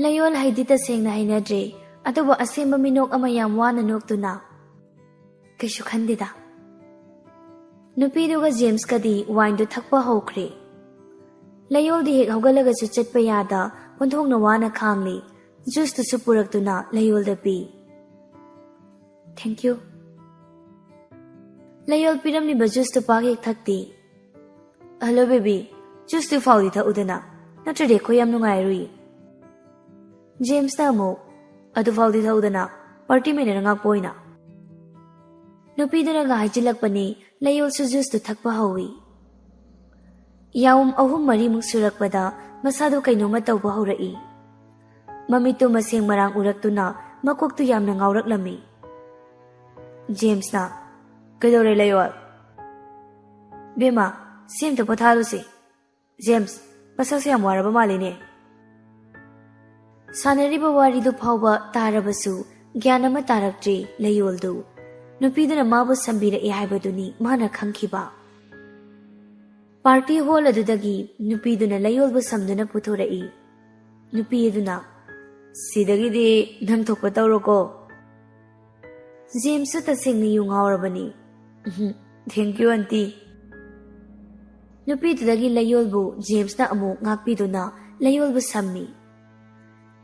ꯂꯌꯣꯜ ꯍꯩꯗꯤ ꯇꯁꯦꯡꯅ ꯍꯩꯅꯗ꯭ꯔꯦ, ꯑꯗꯨꯕꯨ ꯑꯁꯦꯡꯕ ꯃꯤꯅꯣꯛ ꯑꯃ ꯌꯥꯝ ꯋꯥꯅ ꯅꯣꯛꯇꯨꯅ, "ꯀꯩꯁꯨ ꯈꯟꯗꯦꯗ"꯫ ꯅꯨꯄꯤꯗꯨꯒ ꯖꯦꯝꯁꯀꯗꯤ ꯋꯥꯏꯟꯗꯨ ꯊꯛꯄ ꯍꯧꯈ꯭ꯔꯦ꯫ ꯂꯌꯣꯜꯗꯤ ꯍꯦꯛ ꯍꯧꯒꯠꯂꯒꯁꯨ ꯆꯠꯄ ꯌꯥꯗ ꯑꯣꯟꯊꯣꯛꯅ ꯋꯥꯅ ꯈꯥꯡꯂꯤ꯫ ꯖꯨꯁꯇꯨꯁꯨ ꯄꯨꯔꯛꯇꯨꯅ ꯂꯌꯣꯜꯗ ꯄꯤ꯫ "Thank you"꯫ ꯂꯌꯣꯜ ꯄꯤꯔꯝꯂꯤꯕ ꯖꯨꯁꯇꯨ ꯄꯥꯛ ꯍꯦꯛ ꯊꯛꯇꯦ꯫ "ꯍꯜꯂꯣ ꯕꯦꯕꯤ, ꯖꯨꯁꯇꯨ ꯐꯥꯎꯗꯤ ꯊꯛꯎꯗꯅ, ꯅꯠꯇ꯭ꯔꯗꯤ ꯑꯩꯈꯣꯏ ꯌꯥꯝ ꯅꯨꯡꯉꯥꯏꯔꯣꯏꯌꯦ"꯫ ꯖꯦꯝꯁꯅ ꯑꯃꯨꯛ, "ꯑꯗꯨ ꯐꯥꯎꯗꯤ ꯊꯛꯎꯗꯅ, ꯄꯥꯔꯇꯤ ꯃꯦꯅꯔ ꯉꯥꯛꯄ ꯑꯣꯏꯅ"꯫ ꯅꯨꯄꯤꯗꯨꯅꯒ ꯍꯥꯏꯖꯤꯜꯂꯛꯄꯅꯤ, ꯂꯌꯣꯜꯁꯨ ꯖꯨꯁꯇꯨ ꯊꯛꯄ ꯍꯧꯏ꯫ ꯌꯥꯎꯝ ꯑꯍꯨꯝ ꯃꯔꯤꯃꯨꯛ ꯁꯨꯔꯛꯄꯗ ꯃꯁꯥꯗꯨ ꯀꯩꯅꯣꯝꯃ ꯇꯧꯕ ꯍꯧꯔꯛꯏ꯫ ꯃꯃꯤꯠꯇꯨ ꯃꯁꯦꯡ ꯃꯔꯥꯡ ꯎꯔꯛꯇꯨꯅ ꯃꯀꯣꯛꯇꯨ ꯌꯥꯝꯅ ꯉꯥꯎꯔꯛꯂꯝꯃꯤ꯫ ꯖꯦꯝꯁꯅ, "ꯀꯩꯗꯧꯔꯦ ꯂꯌꯣꯜ? ꯕꯦꯝꯃ, ꯁꯤ ꯑꯝꯇ ꯄꯣꯊꯥꯍꯜꯂꯨꯁꯦ꯫ ꯖꯦꯝꯁ, ꯃꯁꯥꯁꯦ ꯌꯥꯝ ꯋꯥꯔꯕ ꯃꯥꯜꯂꯤꯅꯦ"꯫ ꯁꯥꯟꯅꯔꯤꯕ ꯋꯥꯔꯤꯗꯨ ꯐꯥꯎꯕ ꯇꯥꯔꯕꯁꯨ ꯒ꯭ꯌꯥꯟ ꯑꯃ ꯇꯥꯔꯛꯇ꯭ꯔꯤ ꯂꯌꯣꯜꯗꯨ꯫ ꯅꯨꯄꯤꯗꯨꯅ ꯃꯥꯕꯨ ꯁꯝꯕꯤꯔꯛꯑꯦ ꯍꯥꯏꯕꯗꯨꯅꯤ ꯃꯥꯅ ꯈꯪꯈꯤꯕ꯫ ꯄꯥꯔꯇꯤ ꯍꯣꯜ ꯑꯗꯨꯗꯒꯤ ꯅꯨꯄꯤꯗꯨꯅ ꯂꯌꯣꯜꯕꯨ ꯁꯝꯗꯨꯅ ꯄꯨꯊꯣꯔꯛꯏ꯫ ꯅꯨꯄꯤ ꯑꯗꯨꯅ, "ꯁꯤꯗꯒꯤꯗꯤ ꯅꯪ ꯊꯣꯛꯄ ꯇꯧꯔꯣꯀꯣ"꯫ ꯖꯦꯝꯁꯁꯨ ꯇꯁꯦꯡꯅ ꯌꯨ ꯉꯥꯎꯔꯕꯅꯤ꯫ "Hmm, thank you, aunty"꯫ ꯅꯨꯄꯤꯗꯨꯗꯒꯤ ꯂꯌꯣꯜꯕꯨ ꯖꯦꯝꯁꯅ ꯑꯃꯨꯛ ꯉꯥꯛꯄꯤꯗꯨꯅ ꯂꯌꯣꯜꯕꯨ ꯁꯝꯃꯤ꯫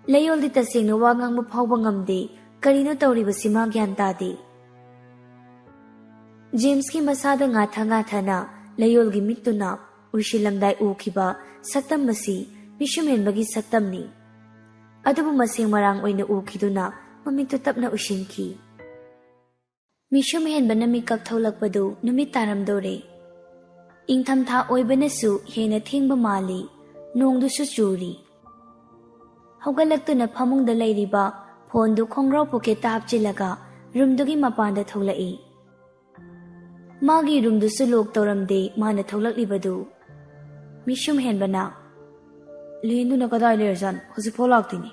ꯂꯌꯣꯜꯗꯤ ꯇꯁꯦꯡꯅ ꯋꯥ ꯉꯥꯡꯕ ꯐꯥꯎꯕ ꯉꯝꯗꯦ, ꯀꯔꯤꯅꯣ ꯇꯧꯔꯤꯕꯁꯤ ꯃꯥ ꯒ꯭ꯌꯥꯟ ꯇꯥꯗꯦ꯫ ꯖꯦꯝꯁꯀꯤ ꯃꯁꯥꯗ ꯉꯥꯊ ꯉꯥꯊꯅ ꯂꯌꯣꯜꯒꯤ ꯃꯤꯠꯇꯨꯅ ꯎꯏꯁꯤꯜꯂꯝꯗꯥꯏ ꯎꯈꯤꯕ ꯁꯛꯇꯝ ꯑꯁꯤ ꯃꯤꯁꯨꯝ ꯍꯦꯟꯕꯒꯤ ꯁꯛꯇꯝꯅꯤ꯫ ꯑꯗꯨꯕꯨ ꯃꯁꯦꯡ ꯃꯔꯥꯡ ꯑꯣꯏꯅ ꯎꯈꯤꯗꯨꯅ ꯃꯃꯤꯠꯇꯨ ꯇꯞꯅ ꯎꯏꯁꯤꯟꯈꯤ꯫ ꯃꯤꯁꯨꯝ ꯍꯦꯟꯕꯅ ꯃꯤꯀꯞ ꯊꯣꯛꯂꯛꯄꯗꯨ ꯅꯨꯃꯤꯠ ꯇꯥꯔꯝꯗꯧꯔꯦ꯫ ꯏꯪꯊꯝꯊꯥ ꯑꯣꯏꯕꯅꯁꯨ ꯍꯦꯟꯅ ꯊꯦꯡꯕ ꯃꯥꯜꯂꯤ꯫ ꯅꯣꯡꯗꯨꯁꯨ ꯆꯨꯔꯤ꯫ ꯍꯧꯒꯠꯂꯛꯇꯨꯅ ꯐꯃꯨꯡꯗ ꯂꯩꯔꯤꯕ ꯐꯣꯟꯗꯨ ꯈꯣꯡꯒ꯭ꯔꯥꯎ ꯄꯣꯀꯦꯠꯇ ꯍꯥꯞꯆꯤꯜꯂꯒ ꯔꯨꯝꯗꯨꯒꯤ ꯃꯄꯥꯟꯗ ꯊꯣꯛꯂꯛꯏ꯫ ꯃꯥꯒꯤ ꯔꯨꯝꯗꯨꯁꯨ ꯂꯣꯛ ꯇꯧꯔꯝꯗꯦ ꯃꯥꯅ ꯊꯣꯛꯂꯛꯂꯤꯕꯗꯨ꯫ ꯃꯤꯁꯨꯝ ꯍꯦꯟꯕꯅ, "ꯂꯦꯟꯗꯨꯅ ꯀꯗꯥꯏ ꯂꯩꯔꯖꯥꯠꯅꯣ? ꯍꯧꯖꯤꯛꯐꯥꯎ ꯂꯥꯛꯇꯦꯅꯦ"꯫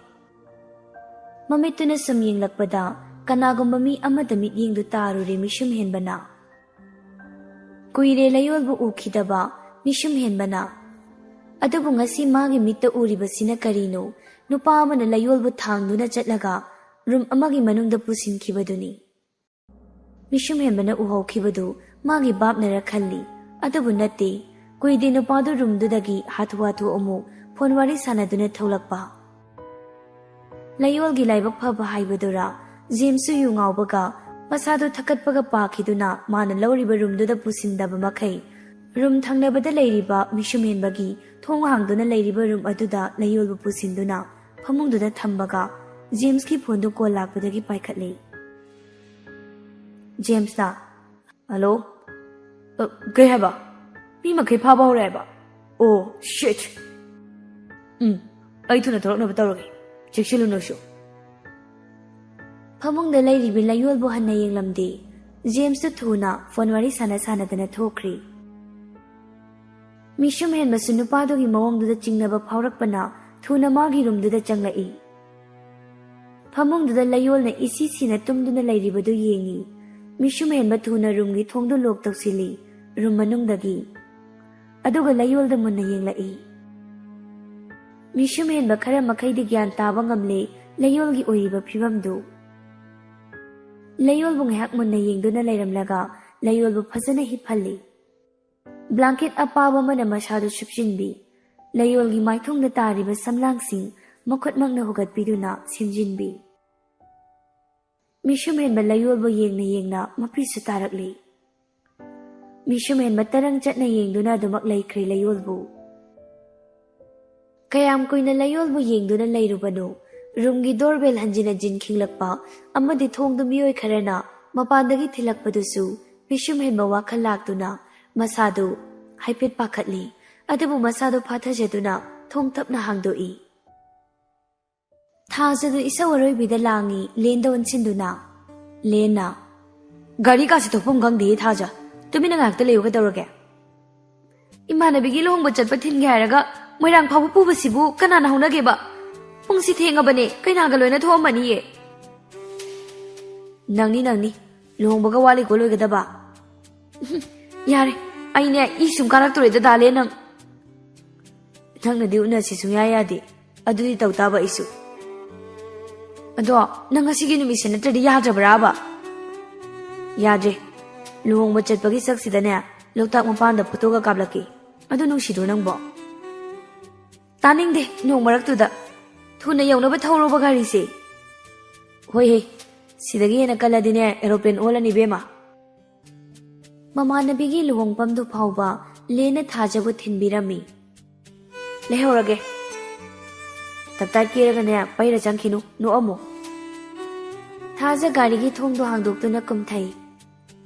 ꯃꯃꯤꯠꯇꯨꯅ ꯁꯨꯝ ꯌꯦꯡꯂꯛꯄꯗ ꯀꯅꯥꯒꯨꯝꯕ ꯃꯤ ꯑꯃꯗ ꯃꯤꯠꯌꯦꯡꯗꯨ ꯇꯥꯔꯨꯔꯦ ꯃꯤꯁꯨꯝ ꯍꯦꯟꯕꯅ꯫ ꯀꯨꯏꯔꯦ ꯂꯌꯣꯜꯕꯨ ꯎꯈꯤꯗꯕ ꯃꯤꯁꯨꯝ ꯍꯦꯟꯕꯅ꯫ ꯑꯗꯨꯕꯨ ꯉꯁꯤ ꯃꯥꯒꯤ ꯃꯤꯠꯇ ꯎꯔꯤꯕꯁꯤꯅ ꯀꯔꯤꯅꯣ? ꯅꯨꯄꯥ ꯑꯃꯅ ꯂꯌꯣꯜꯕꯨ ꯊꯥꯡꯗꯨꯅ ꯆꯠꯂꯒ ꯔꯨꯝ ꯑꯃꯒꯤ ꯃꯅꯨꯡꯗ ꯄꯨꯁꯤꯟꯈꯤꯕꯗꯨꯅꯤ꯫ ꯃꯤꯁꯨꯝ ꯍꯦꯟꯕꯅ ꯎꯍꯧꯈꯤꯕꯗꯨ ꯃꯥꯒꯤ ꯚꯥꯞꯅꯔ ꯈꯜꯂꯤ꯫ ꯑꯗꯨꯕꯨ ꯅꯠꯇꯦ, ꯀꯨꯏꯗꯦ ꯅꯨꯄꯥꯗꯨ ꯔꯨꯝꯗꯨꯗꯒꯤ ꯍꯥꯊꯨ ꯍꯥꯊꯨ ꯑꯃꯨꯛ ꯐꯣꯟ ꯋꯥꯔꯤ ꯁꯥꯟꯅꯗꯨꯅ ꯊꯣꯛꯂꯛꯄ꯫ ꯂꯌꯣꯜꯒꯤ ꯂꯥꯏꯕꯛ ꯐꯕ ꯍꯥꯏꯕꯗꯨꯔꯥ, ꯖꯦꯝꯁꯁꯨ ꯌꯨ ꯉꯥꯎꯕꯒ ꯃꯁꯥꯗꯨ ꯊꯛꯀꯠꯄꯒ ꯄꯥꯈꯤꯗꯨꯅ ꯃꯥꯅ ꯂꯧꯔꯤꯕ ꯔꯨꯝꯗꯨꯗ ꯄꯨꯁꯤꯟꯗꯕ ꯃꯈꯩ ꯔꯨꯝ ꯊꯪꯅꯕꯗ ꯂꯩꯔꯤꯕ ꯃꯤꯁꯨꯝ ꯍꯦꯟꯕꯒꯤ ꯊꯣꯡ ꯍꯥꯡꯗꯨꯅ ꯂꯩꯔꯤꯕ ꯔꯨꯝ ꯑꯗꯨꯗ ꯂꯌꯣꯜꯕꯨ ꯄꯨꯁꯤꯟꯗꯨꯅ ꯐꯃꯨꯡꯗꯨꯗ ꯊꯝꯕꯒ ꯖꯦꯝꯁꯀꯤ ꯐꯣꯟꯗꯨ ꯀꯣꯜ ꯂꯥꯛꯄꯗꯒꯤ ꯄꯥꯏꯈꯠꯂꯤ꯫ ꯖꯦꯝꯁꯅ, "ꯍꯜꯂꯣ? ꯑ, ꯀꯩ ꯍꯥꯏꯕ? ꯃꯤ ꯃꯈꯩ ꯐꯥꯕ ꯍꯧꯔꯦ ꯍꯥꯏꯕ? ꯑꯣ, ꯁꯤꯠ! ꯎꯝ, ꯑꯩ ꯊꯨꯅ ꯊꯣꯛꯂꯛꯅꯕ ꯇꯧꯔꯒꯦ꯫ ꯆꯦꯛꯁꯤꯜꯂꯨ ꯅꯣꯏꯁꯨ꯫" ꯐꯃꯨꯡꯗ ꯂꯩꯔꯤꯕꯤ ꯂꯌꯣꯜꯕꯨ ꯍꯟꯅ ꯌꯦꯡꯂꯝꯗꯦ꯫ ꯖꯦꯝꯁꯇꯨ ꯊꯨꯅ ꯐꯣꯟ ꯋꯥꯔꯤ ꯁꯥꯟꯅ ꯁꯥꯟꯅꯗꯅ ꯊꯣꯛꯈ꯭ꯔꯦ꯫ ꯃꯤꯁꯨꯝ ꯍꯦꯟꯕꯁꯨ ꯅꯨꯄꯥꯗꯨꯒꯤ ꯃꯑꯣꯡꯗꯨꯗ ꯆꯤꯡꯅꯕ ꯐꯥꯎꯔꯛꯄꯅ ꯊꯨꯅ ꯃꯥꯒꯤ ꯔꯨꯝꯗꯨꯗ ꯆꯪꯂꯛꯏ꯫ ꯐꯃꯨꯡꯗꯨꯗ ꯂꯌꯣꯜꯅ ꯏꯁꯤ ꯁꯤꯅ ꯇꯨꯝꯗꯨꯅ ꯂꯩꯔꯤꯕꯗꯨ ꯌꯦꯡꯏ꯫ ꯃꯤꯁꯨꯝ ꯍꯦꯟꯕ ꯊꯨꯅ ꯔꯨꯝꯒꯤ ꯊꯣꯡꯗꯨ ꯂꯣꯛ ꯇꯧꯁꯤꯜꯂꯤ, ꯔꯨꯝ ꯃꯅꯨꯡꯗꯒꯤ꯫ ꯑꯗꯨꯒ ꯂꯌꯣꯜꯗ ꯃꯨꯟꯅ ꯌꯦꯡꯂꯛꯏ꯫ ꯃꯤꯁꯨꯝ ꯍꯦꯟꯕ ꯈꯔ ꯃꯈꯩꯗꯤ ꯒ꯭ꯌꯥꯟ ꯇꯥꯕ ꯉꯝꯂꯦ ꯂꯌꯣꯜꯒꯤ ꯑꯣꯏꯔꯤꯕ ꯐꯤꯕꯝꯗꯨ꯫ ꯂꯌꯣꯜꯕꯨ ꯉꯥꯏꯍꯥꯛ ꯃꯨꯟꯅ ꯌꯦꯡꯗꯨꯅ ꯂꯩꯔꯝꯂꯒ ꯂꯌꯣꯜꯕꯨ ꯐꯖꯅ ꯍꯤꯞꯍꯜꯂꯤ꯫ ꯕ꯭ꯂꯥꯡꯀꯦꯠ ꯑꯄꯥꯕ ꯑꯃꯅ ꯃꯁꯥꯗꯨ ꯁꯨꯞꯆꯤꯟꯕꯤ꯫ ꯂꯌꯣꯜꯒꯤ ꯃꯥꯏꯊꯣꯡꯗ ꯇꯥꯔꯤꯕ ꯁꯝꯂꯥꯡꯁꯤꯡ ꯃꯈꯨꯠꯃꯛꯅ ꯍꯨꯒꯠꯄꯤꯗꯨꯅ ꯁꯦꯝꯖꯤꯟꯕꯤ꯫ ꯃꯤꯁꯨꯝ ꯍꯦꯟꯕ ꯂꯌꯣꯜꯕꯨ ꯌꯦꯡꯅ ꯌꯦꯡꯅ ꯃꯄꯤꯁꯨ ꯇꯥꯔꯛꯂꯤ꯫ ꯃꯤꯁꯨꯝ ꯍꯦꯟꯕ ꯇꯔꯪ ꯆꯠꯅ ꯌꯦꯡꯗꯨꯅ ꯑꯗꯨꯃꯛ ꯂꯩꯈ꯭ꯔꯦ ꯂꯌꯣꯜꯕꯨ꯫ ꯀꯌꯥꯝ ꯀꯨꯏꯅ ꯂꯌꯣꯜꯕꯨ ꯌꯦꯡꯗꯨꯅ ꯂꯩꯔꯨꯕꯅꯣ? ꯔꯨꯝꯒꯤ ꯗꯣꯔꯕꯦꯜ ꯍꯟꯖꯤꯟ ꯍꯟꯖꯤꯟ ꯈꯤꯡꯂꯛꯄ ꯑꯃꯗꯤ ꯊꯣꯡꯗꯨ ꯃꯤꯑꯣꯏ ꯈꯔꯅ ꯃꯄꯥꯟꯗꯒꯤ ꯊꯤꯜꯂꯛꯄꯗꯨꯁꯨ ꯃꯤꯁꯨꯝ ꯍꯦꯟꯕ ꯋꯥꯈꯜ ꯂꯥꯛꯇꯨꯅ ꯃꯁꯥꯗꯨ ꯍꯥꯏꯐꯦꯠ ꯄꯥꯈꯠꯂꯤ꯫ ꯑꯗꯨꯕꯨ ꯃꯁꯥꯗꯨ ꯐꯥꯊꯖꯗꯨꯅ ꯊꯣꯡ ꯇꯞꯅ ꯍꯥꯡꯗꯣꯛꯏ꯫ ꯊꯥꯖꯗꯨ ꯏꯁꯧ ꯑꯔꯣꯏꯕꯤꯗ ꯂꯥꯡꯏ ꯂꯦꯟꯗ ꯑꯣꯟꯁꯤꯟꯗꯨꯅ꯫ ꯂꯦꯟꯅ, "ꯒꯥꯔꯤ ꯀꯥꯁꯤ ꯊꯣꯛꯐꯝ ꯈꯪꯗꯦ ꯊꯥꯖ꯫ ꯇꯨꯃꯤꯟꯅ ꯉꯥꯏꯍꯥꯛꯇ ꯂꯩꯌꯨ ꯀꯩꯗꯧꯔꯒꯦ?" "ꯏꯃꯥꯟꯅꯕꯤꯒꯤ ꯂꯨꯍꯣꯡꯕ ꯆꯠꯄ ꯊꯤꯟꯒꯦ ꯍꯥꯏꯔꯒ ꯃꯣꯏꯔꯥꯡ ꯐꯥꯎꯕ ꯄꯨꯕꯁꯤꯕꯨ ꯀꯅꯥꯅ ꯍꯧꯅꯒꯦꯕ?" ꯄꯨꯡꯁꯤ ꯊꯦꯡꯉꯕꯅꯦ, ꯀꯩꯅꯥꯒ ꯂꯣꯏꯅ ꯊꯣꯛꯑꯝꯃꯅꯤꯌꯦ꯫ ꯅꯪꯅꯤ, ꯅꯪꯅꯤ꯫ ꯂꯨꯍꯣꯡꯕꯒ ꯋꯥꯠꯂꯤꯀꯣ ꯂꯣꯏꯒꯗꯕ꯫ ꯌꯥꯔꯦ, ꯑꯩꯅꯦ ꯏ ꯁꯨꯝ ꯀꯥꯔꯛꯇꯣꯔꯦꯗ ꯗꯥꯂꯦ ꯅꯪ꯫ ꯅꯪꯅꯗꯤ ꯎꯅꯁꯤ ꯁꯨꯡꯌꯥ ꯌꯥꯗꯦ꯫ ꯑꯗꯨꯗꯤ ꯇꯧ ꯇꯥꯕ ꯑꯩꯁꯨ꯫ ꯑꯗꯣ ꯅꯪ ꯉꯁꯤꯒꯤ ꯅꯨꯃꯤꯠꯁꯦ ꯅꯠꯇ꯭ꯔꯗꯤ ꯌꯥꯗ꯭ꯔꯕ꯭ꯔꯥꯕ? ꯌꯥꯗ꯭ꯔꯦ꯫ ꯂꯨꯍꯣꯡꯕ ꯆꯠꯄꯒꯤ ꯁꯛꯁꯤꯗꯅꯦ ꯂꯣꯛꯇꯥꯛ ꯃꯄꯥꯟꯗ ꯐꯣꯇꯣꯒ ꯀꯥꯞꯂꯛꯀꯦ꯫ ꯑꯗꯨ ꯅꯨꯡꯁꯤꯗ꯭ꯔꯣ ꯅꯪꯕꯣ? ꯇꯥꯅꯤꯡꯗꯦ ꯅꯣꯡ ꯃꯔꯛꯇꯨꯗ꯫ ꯊꯨꯅ ꯌꯧꯅꯕ ꯊꯧꯔꯣꯕ ꯒꯥꯔꯤꯁꯦ꯫ ꯍꯣꯏꯍꯦ, ꯁꯤꯗꯒꯤ ꯍꯦꯟꯅ ꯀꯜꯂꯗꯤꯅꯦ ꯑꯦꯔꯣꯄ꯭ꯂꯦꯟ ꯑꯣꯜꯂꯅꯤ ꯏꯕꯦꯝꯃ꯫ ꯃꯃꯥꯟꯅꯕꯤꯒꯤ ꯂꯨꯍꯣꯡꯐꯝꯗꯨ ꯐꯥꯎꯕ ꯂꯦꯟꯅ ꯊꯥꯖꯕꯨ ꯊꯤꯟꯕꯤꯔꯝꯃꯤ꯫ ꯂꯩꯍꯧꯔꯒꯦ꯫ ꯇꯞꯇꯥꯏ ꯀꯦꯔꯒꯅꯦ ꯄꯩꯔ ꯆꯪꯈꯤꯅꯨ, ꯅꯣꯛꯑꯝꯃꯨ꯫ ꯊꯥꯖ ꯒꯥꯔꯤꯒꯤ ꯊꯣꯡꯗꯣ ꯍꯥꯡꯗꯣꯛꯇꯨꯅ ꯀꯨꯝꯊꯩ꯫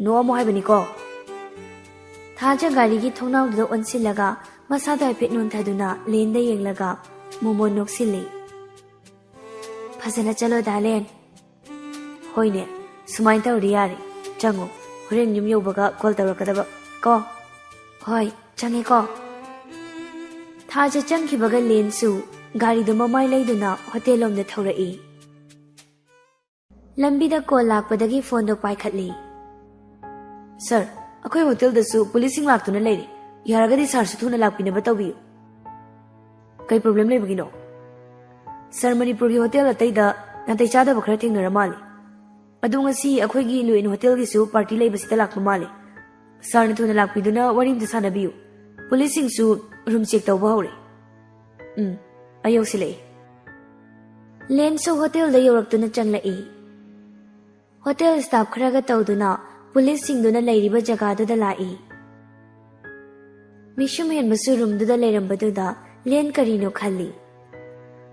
ꯅꯣꯛꯑꯝꯃꯣ ꯍꯥꯏꯕꯅꯤꯀꯣ꯫ ꯊꯥꯖ ꯒꯥꯔꯤꯒꯤ ꯊꯣꯡꯅꯥꯎꯗꯨꯗ ꯑꯣꯟꯁꯤꯜꯂꯒ ꯃꯁꯥꯗꯣ ꯍꯥꯏꯐꯦꯠ ꯅꯣꯟꯊꯗꯨꯅ ꯂꯦꯟꯗ ꯌꯦꯡꯂꯒ ꯃꯣꯃꯣꯟ ꯅꯣꯛꯁꯤꯜꯂꯤ꯫ ꯐꯖꯅ ꯆꯠꯂꯣ ꯗꯥꯂꯦꯟ꯫ ꯍꯣꯏꯅꯦ, ꯁꯨꯃꯥꯏꯅ ꯇꯧꯔꯗꯤ ꯌꯥꯔꯦ꯫ ꯆꯪꯉꯣ, ꯍꯣꯔꯦꯟ ꯌꯨꯝ ꯌꯧꯕꯒ ꯀꯣꯜ ꯇꯧꯔꯛꯀꯗꯕ ꯀꯣ꯫ ꯍꯣꯏ, ꯆꯪꯉꯦꯀꯣ꯫ ꯊꯥꯖ ꯆꯪꯈꯤꯕꯒ ꯂꯦꯟꯁꯨ ꯒꯥꯔꯤꯗꯨ ꯃꯃꯥꯏ ꯂꯩꯗꯨꯅ ꯍꯣꯇꯦꯜ ꯂꯣꯝꯗ ꯊꯧꯔꯛꯏ꯫ ꯂꯝꯕꯤꯗ ꯀꯣꯜ ꯂꯥꯛꯄꯗꯒꯤ ꯐꯣꯟꯗꯣ ꯄꯥꯏꯈꯠꯂꯤ꯫ ꯁꯥꯔ, ꯑꯩꯈꯣꯏ ꯍꯣꯇꯦꯜꯗꯁꯨ ꯄꯨꯂꯤꯁꯁꯤꯡ ꯂꯥꯛꯇꯨꯅ ꯂꯩꯔꯦ꯫ ꯌꯥꯔꯒꯗꯤ ꯁꯥꯔꯁꯨ ꯊꯨꯅ ꯂꯥꯛꯄꯤꯅꯕ ꯇꯧꯕꯤꯌꯨ꯫ ꯀꯩ ꯄ꯭ꯔꯣꯕ꯭ꯂꯦꯝ ꯂꯩꯕꯒꯤꯅꯣ? ꯁꯥꯔ, ꯃꯅꯤꯄꯨꯔꯒꯤ ꯍꯣꯇꯦꯜ ꯑꯇꯩꯗ ꯅꯥꯇꯩ ꯆꯥꯗꯕ ꯈꯔ ꯊꯦꯡꯅꯔ ꯃꯥꯜꯂꯦ꯫ ꯑꯗꯣ ꯉꯁꯤ ꯑꯩꯈꯣꯏꯒꯤ ꯂꯨꯏꯟ ꯍꯣꯇꯦꯜꯒꯤꯁꯨ ꯄꯥꯔꯇꯤ ꯂꯩꯕꯁꯤꯗ ꯂꯥꯛꯄ ꯃꯥꯜꯂꯦ꯫ ꯁꯥꯔꯅ ꯊꯨꯅ ꯂꯥꯛꯄꯤꯗꯨꯅ ꯋꯥꯔꯤ ꯑꯝꯇ ꯁꯥꯟꯅꯕꯤꯌꯨ꯫ ꯄꯨꯂꯤꯁꯁꯤꯡꯁꯨ ꯔꯨꯝ ꯆꯦꯛ ꯇꯧꯕ ꯍꯧꯔꯦ꯫ ꯎꯝ, ꯑꯩ ꯌꯧꯁꯤꯜꯂꯛꯑꯦ꯫ ꯂꯦꯟꯁꯨ ꯍꯣꯇꯦꯜꯗ ꯌꯧꯔꯛꯇꯨꯅ ꯆꯪꯂꯛꯏ꯫ ꯍꯣꯇꯦꯜ ꯁ꯭ꯇꯥꯐ ꯈꯔꯒ ꯇꯧꯗꯨꯅ ꯄꯨꯂꯤꯁꯁꯤꯡꯗꯨꯅ ꯂꯩꯔꯤꯕ ꯖꯒꯥꯗꯨꯗ ꯂꯥꯛꯏ꯫ ꯃꯤꯁꯨꯝ ꯍꯦꯟꯕꯁꯨ ꯔꯨꯝꯗꯨꯗ ꯂꯩꯔꯝꯕꯗꯨꯗ ꯂꯦꯟ ꯀꯔꯤꯅꯣ ꯈꯜꯂꯤ꯫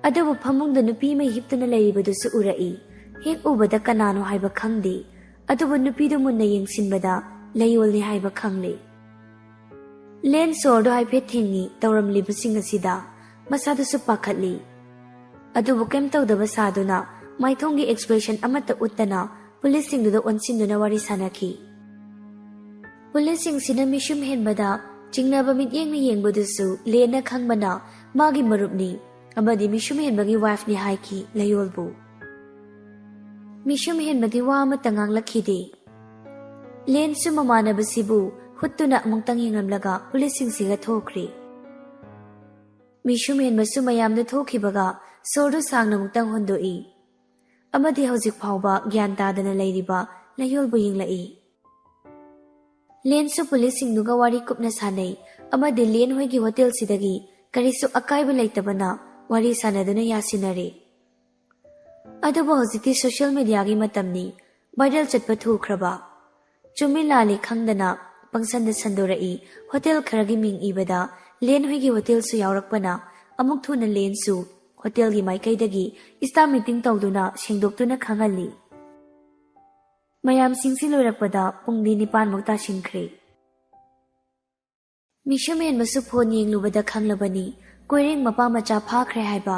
ꯑꯗꯨꯕꯨ ꯐꯃꯨꯡꯗ ꯅꯨꯄꯤ ꯑꯃ ꯍꯤꯞꯇꯨꯅ ꯂꯩꯔꯤꯕꯗꯨꯁꯨ ꯎꯔꯛꯏ꯫ ꯍꯦꯛ ꯎꯕꯗ ꯀꯅꯥꯅꯣ ꯍꯥꯏꯕ ꯈꯪꯗꯦ, ꯑꯗꯨꯕꯨ ꯅꯨꯄꯤꯗꯨ ꯃꯨꯟꯅ ꯌꯦꯡꯁꯤꯟꯕꯗ ꯂꯩꯌꯣꯜꯅꯤ ꯍꯥꯏꯕ ꯈꯪꯂꯦ꯫ ꯂꯦꯟ ꯁꯣꯔꯗꯨ ꯍꯥꯏꯐꯦꯠ ꯊꯤꯡꯉꯤ ꯇꯧꯔꯝꯂꯤꯕꯁꯤꯡ ꯑꯁꯤꯗ꯫ ꯃꯁꯥꯗꯨꯁꯨ ꯄꯥꯈꯠꯂꯤ꯫ ꯑꯗꯨꯕꯨ ꯀꯩꯝ ꯇꯧꯗꯕ ꯁꯥꯗꯨꯅ ꯃꯥꯏꯊꯣꯡꯒꯤ ꯑꯦꯛꯁꯄ꯭ꯔꯦꯁꯟ ꯑꯃꯠꯇ ꯎꯠꯇꯅ ꯄꯨꯂꯤꯁꯁꯤꯡꯗꯨꯗ ꯑꯣꯟꯁꯤꯟꯗꯨꯅ ꯋꯥꯔꯤ ꯁꯥꯅꯈꯤ꯫ ꯄꯨꯂꯤꯁꯁꯤꯡꯁꯤꯅ ꯃꯤꯁꯨꯝ ꯍꯦꯟꯕꯗ ꯆꯤꯡꯅꯕ ꯃꯤꯠꯌꯦꯡꯅ ꯌꯦꯡꯕꯗꯨꯁꯨ ꯂꯦꯟꯅ ꯈꯪꯕꯅ ꯃꯥꯒꯤ ꯃꯔꯨꯞꯅꯤ꯫ ꯑꯃꯗꯤ ꯃꯤꯁꯨꯝ ꯍꯦꯟꯕꯒꯤ ꯋꯥꯏꯐꯅꯤ ꯍꯥꯏꯈꯤ ꯂꯩꯌꯣꯜꯕꯨ꯫ ꯃꯤꯁꯨꯝ ꯍꯦꯟꯕꯒꯤ ꯋꯥ ꯑꯃꯠꯇ ꯉꯥꯡꯂꯛꯈꯤꯗꯦ꯫ ꯂꯦꯟꯁꯨ ꯃꯃꯥꯟꯅꯕꯁꯤꯕꯨ ꯍꯨꯠꯇꯨꯅ ꯑꯃꯨꯛꯇꯪ ꯌꯦꯡꯂꯝꯂꯒ ꯄꯨꯂꯤꯁꯁꯤꯡꯁꯤꯒ ꯊꯣꯛꯈ꯭ꯔꯤ꯫ ꯃꯤꯁꯨꯝ ꯍꯦꯟꯕꯁꯨ ꯃꯌꯥꯝꯗ ꯊꯣꯛꯈꯤꯕꯒ ꯁꯣꯔꯗꯨ ꯁꯥꯡꯅ ꯑꯃꯨꯛꯇꯪ ꯍꯣꯟꯗꯣꯛꯏ꯫ ꯑꯃꯗꯤ ꯍꯧꯖꯤꯛ ꯐꯥꯎꯕ ꯒ꯭ꯌꯥꯟ ꯇꯥꯗꯅ ꯂꯩꯔꯤꯕ ꯂꯩꯌꯣꯜꯕꯨ ꯌꯦꯡꯂꯛꯏ꯫ ꯂꯦꯟꯁꯨ ꯄꯨꯂꯤꯁꯁꯤꯡꯗꯨꯒ ꯋꯥꯔꯤ ꯀꯨꯞꯅ ꯁꯥꯟꯅꯩ ꯑꯃꯗꯤ ꯂꯦꯟ ꯍꯣꯏꯒꯤ ꯍꯣꯇꯦꯜꯁꯤꯗꯒꯤ ꯀꯔꯤꯁꯨ ꯑꯀꯥꯏꯕ ꯂꯩꯇꯕꯅ ꯋꯥꯔꯤ ꯁꯥꯟꯅꯗꯨꯅ ꯌꯥꯁꯤꯟꯅꯔꯦ꯫ ꯑꯗꯨꯕꯨ ꯍꯧꯖꯤꯛꯇꯤ ꯁꯣꯁꯤꯌꯦꯜ ꯃꯤꯗꯤꯌꯥꯒꯤ ꯃꯇꯝꯅꯤ, ꯚꯥꯏꯔꯦꯜ ꯆꯠꯄ ꯊꯨꯈ꯭ꯔꯕ꯫ ꯆꯨꯝꯃꯤ ꯂꯥꯜꯂꯤ ꯈꯪꯗꯅ ꯄꯪꯁꯟꯗ ꯁꯟꯗꯣꯔꯛꯏ꯫ ꯍꯣꯇꯦꯜ ꯈꯔꯒꯤ ꯃꯤꯡ ꯏꯕꯗ ꯂꯦꯟ ꯍꯣꯏꯒꯤ ꯍꯣꯇꯦꯜꯁꯨ ꯌꯥꯎꯔꯛꯄꯅ ꯑꯃꯨꯛ ꯊꯨꯅ ꯂꯦꯟꯁꯨ ꯍꯣꯇꯦꯜꯒꯤ ꯃꯥꯏꯀꯩꯗꯒꯤ staff meeting ꯇꯧꯗꯨꯅ ꯁꯦꯡꯗꯣꯛꯇꯨꯅ ꯈꯪꯍꯜꯂꯤ꯫ ꯃꯌꯥꯝꯁꯤꯡꯁꯤ ꯂꯣꯏꯔꯛꯄꯗ ꯄꯨꯡꯗꯤ ꯅꯤꯄꯥꯟꯃꯨꯛ ꯇꯥꯁꯤꯟꯈ꯭ꯔꯦ꯫ ꯃꯤꯁꯨꯝ ꯍꯦꯟꯕꯁꯨ ꯐꯣꯟ ꯌꯦꯡꯂꯨꯕꯗ ꯈꯪꯂꯕꯅꯤ, ꯀꯣꯏꯔꯦꯡ ꯃꯄꯥ ꯃꯆꯥ ꯐꯥꯈ꯭ꯔꯦ ꯍꯥꯏꯕ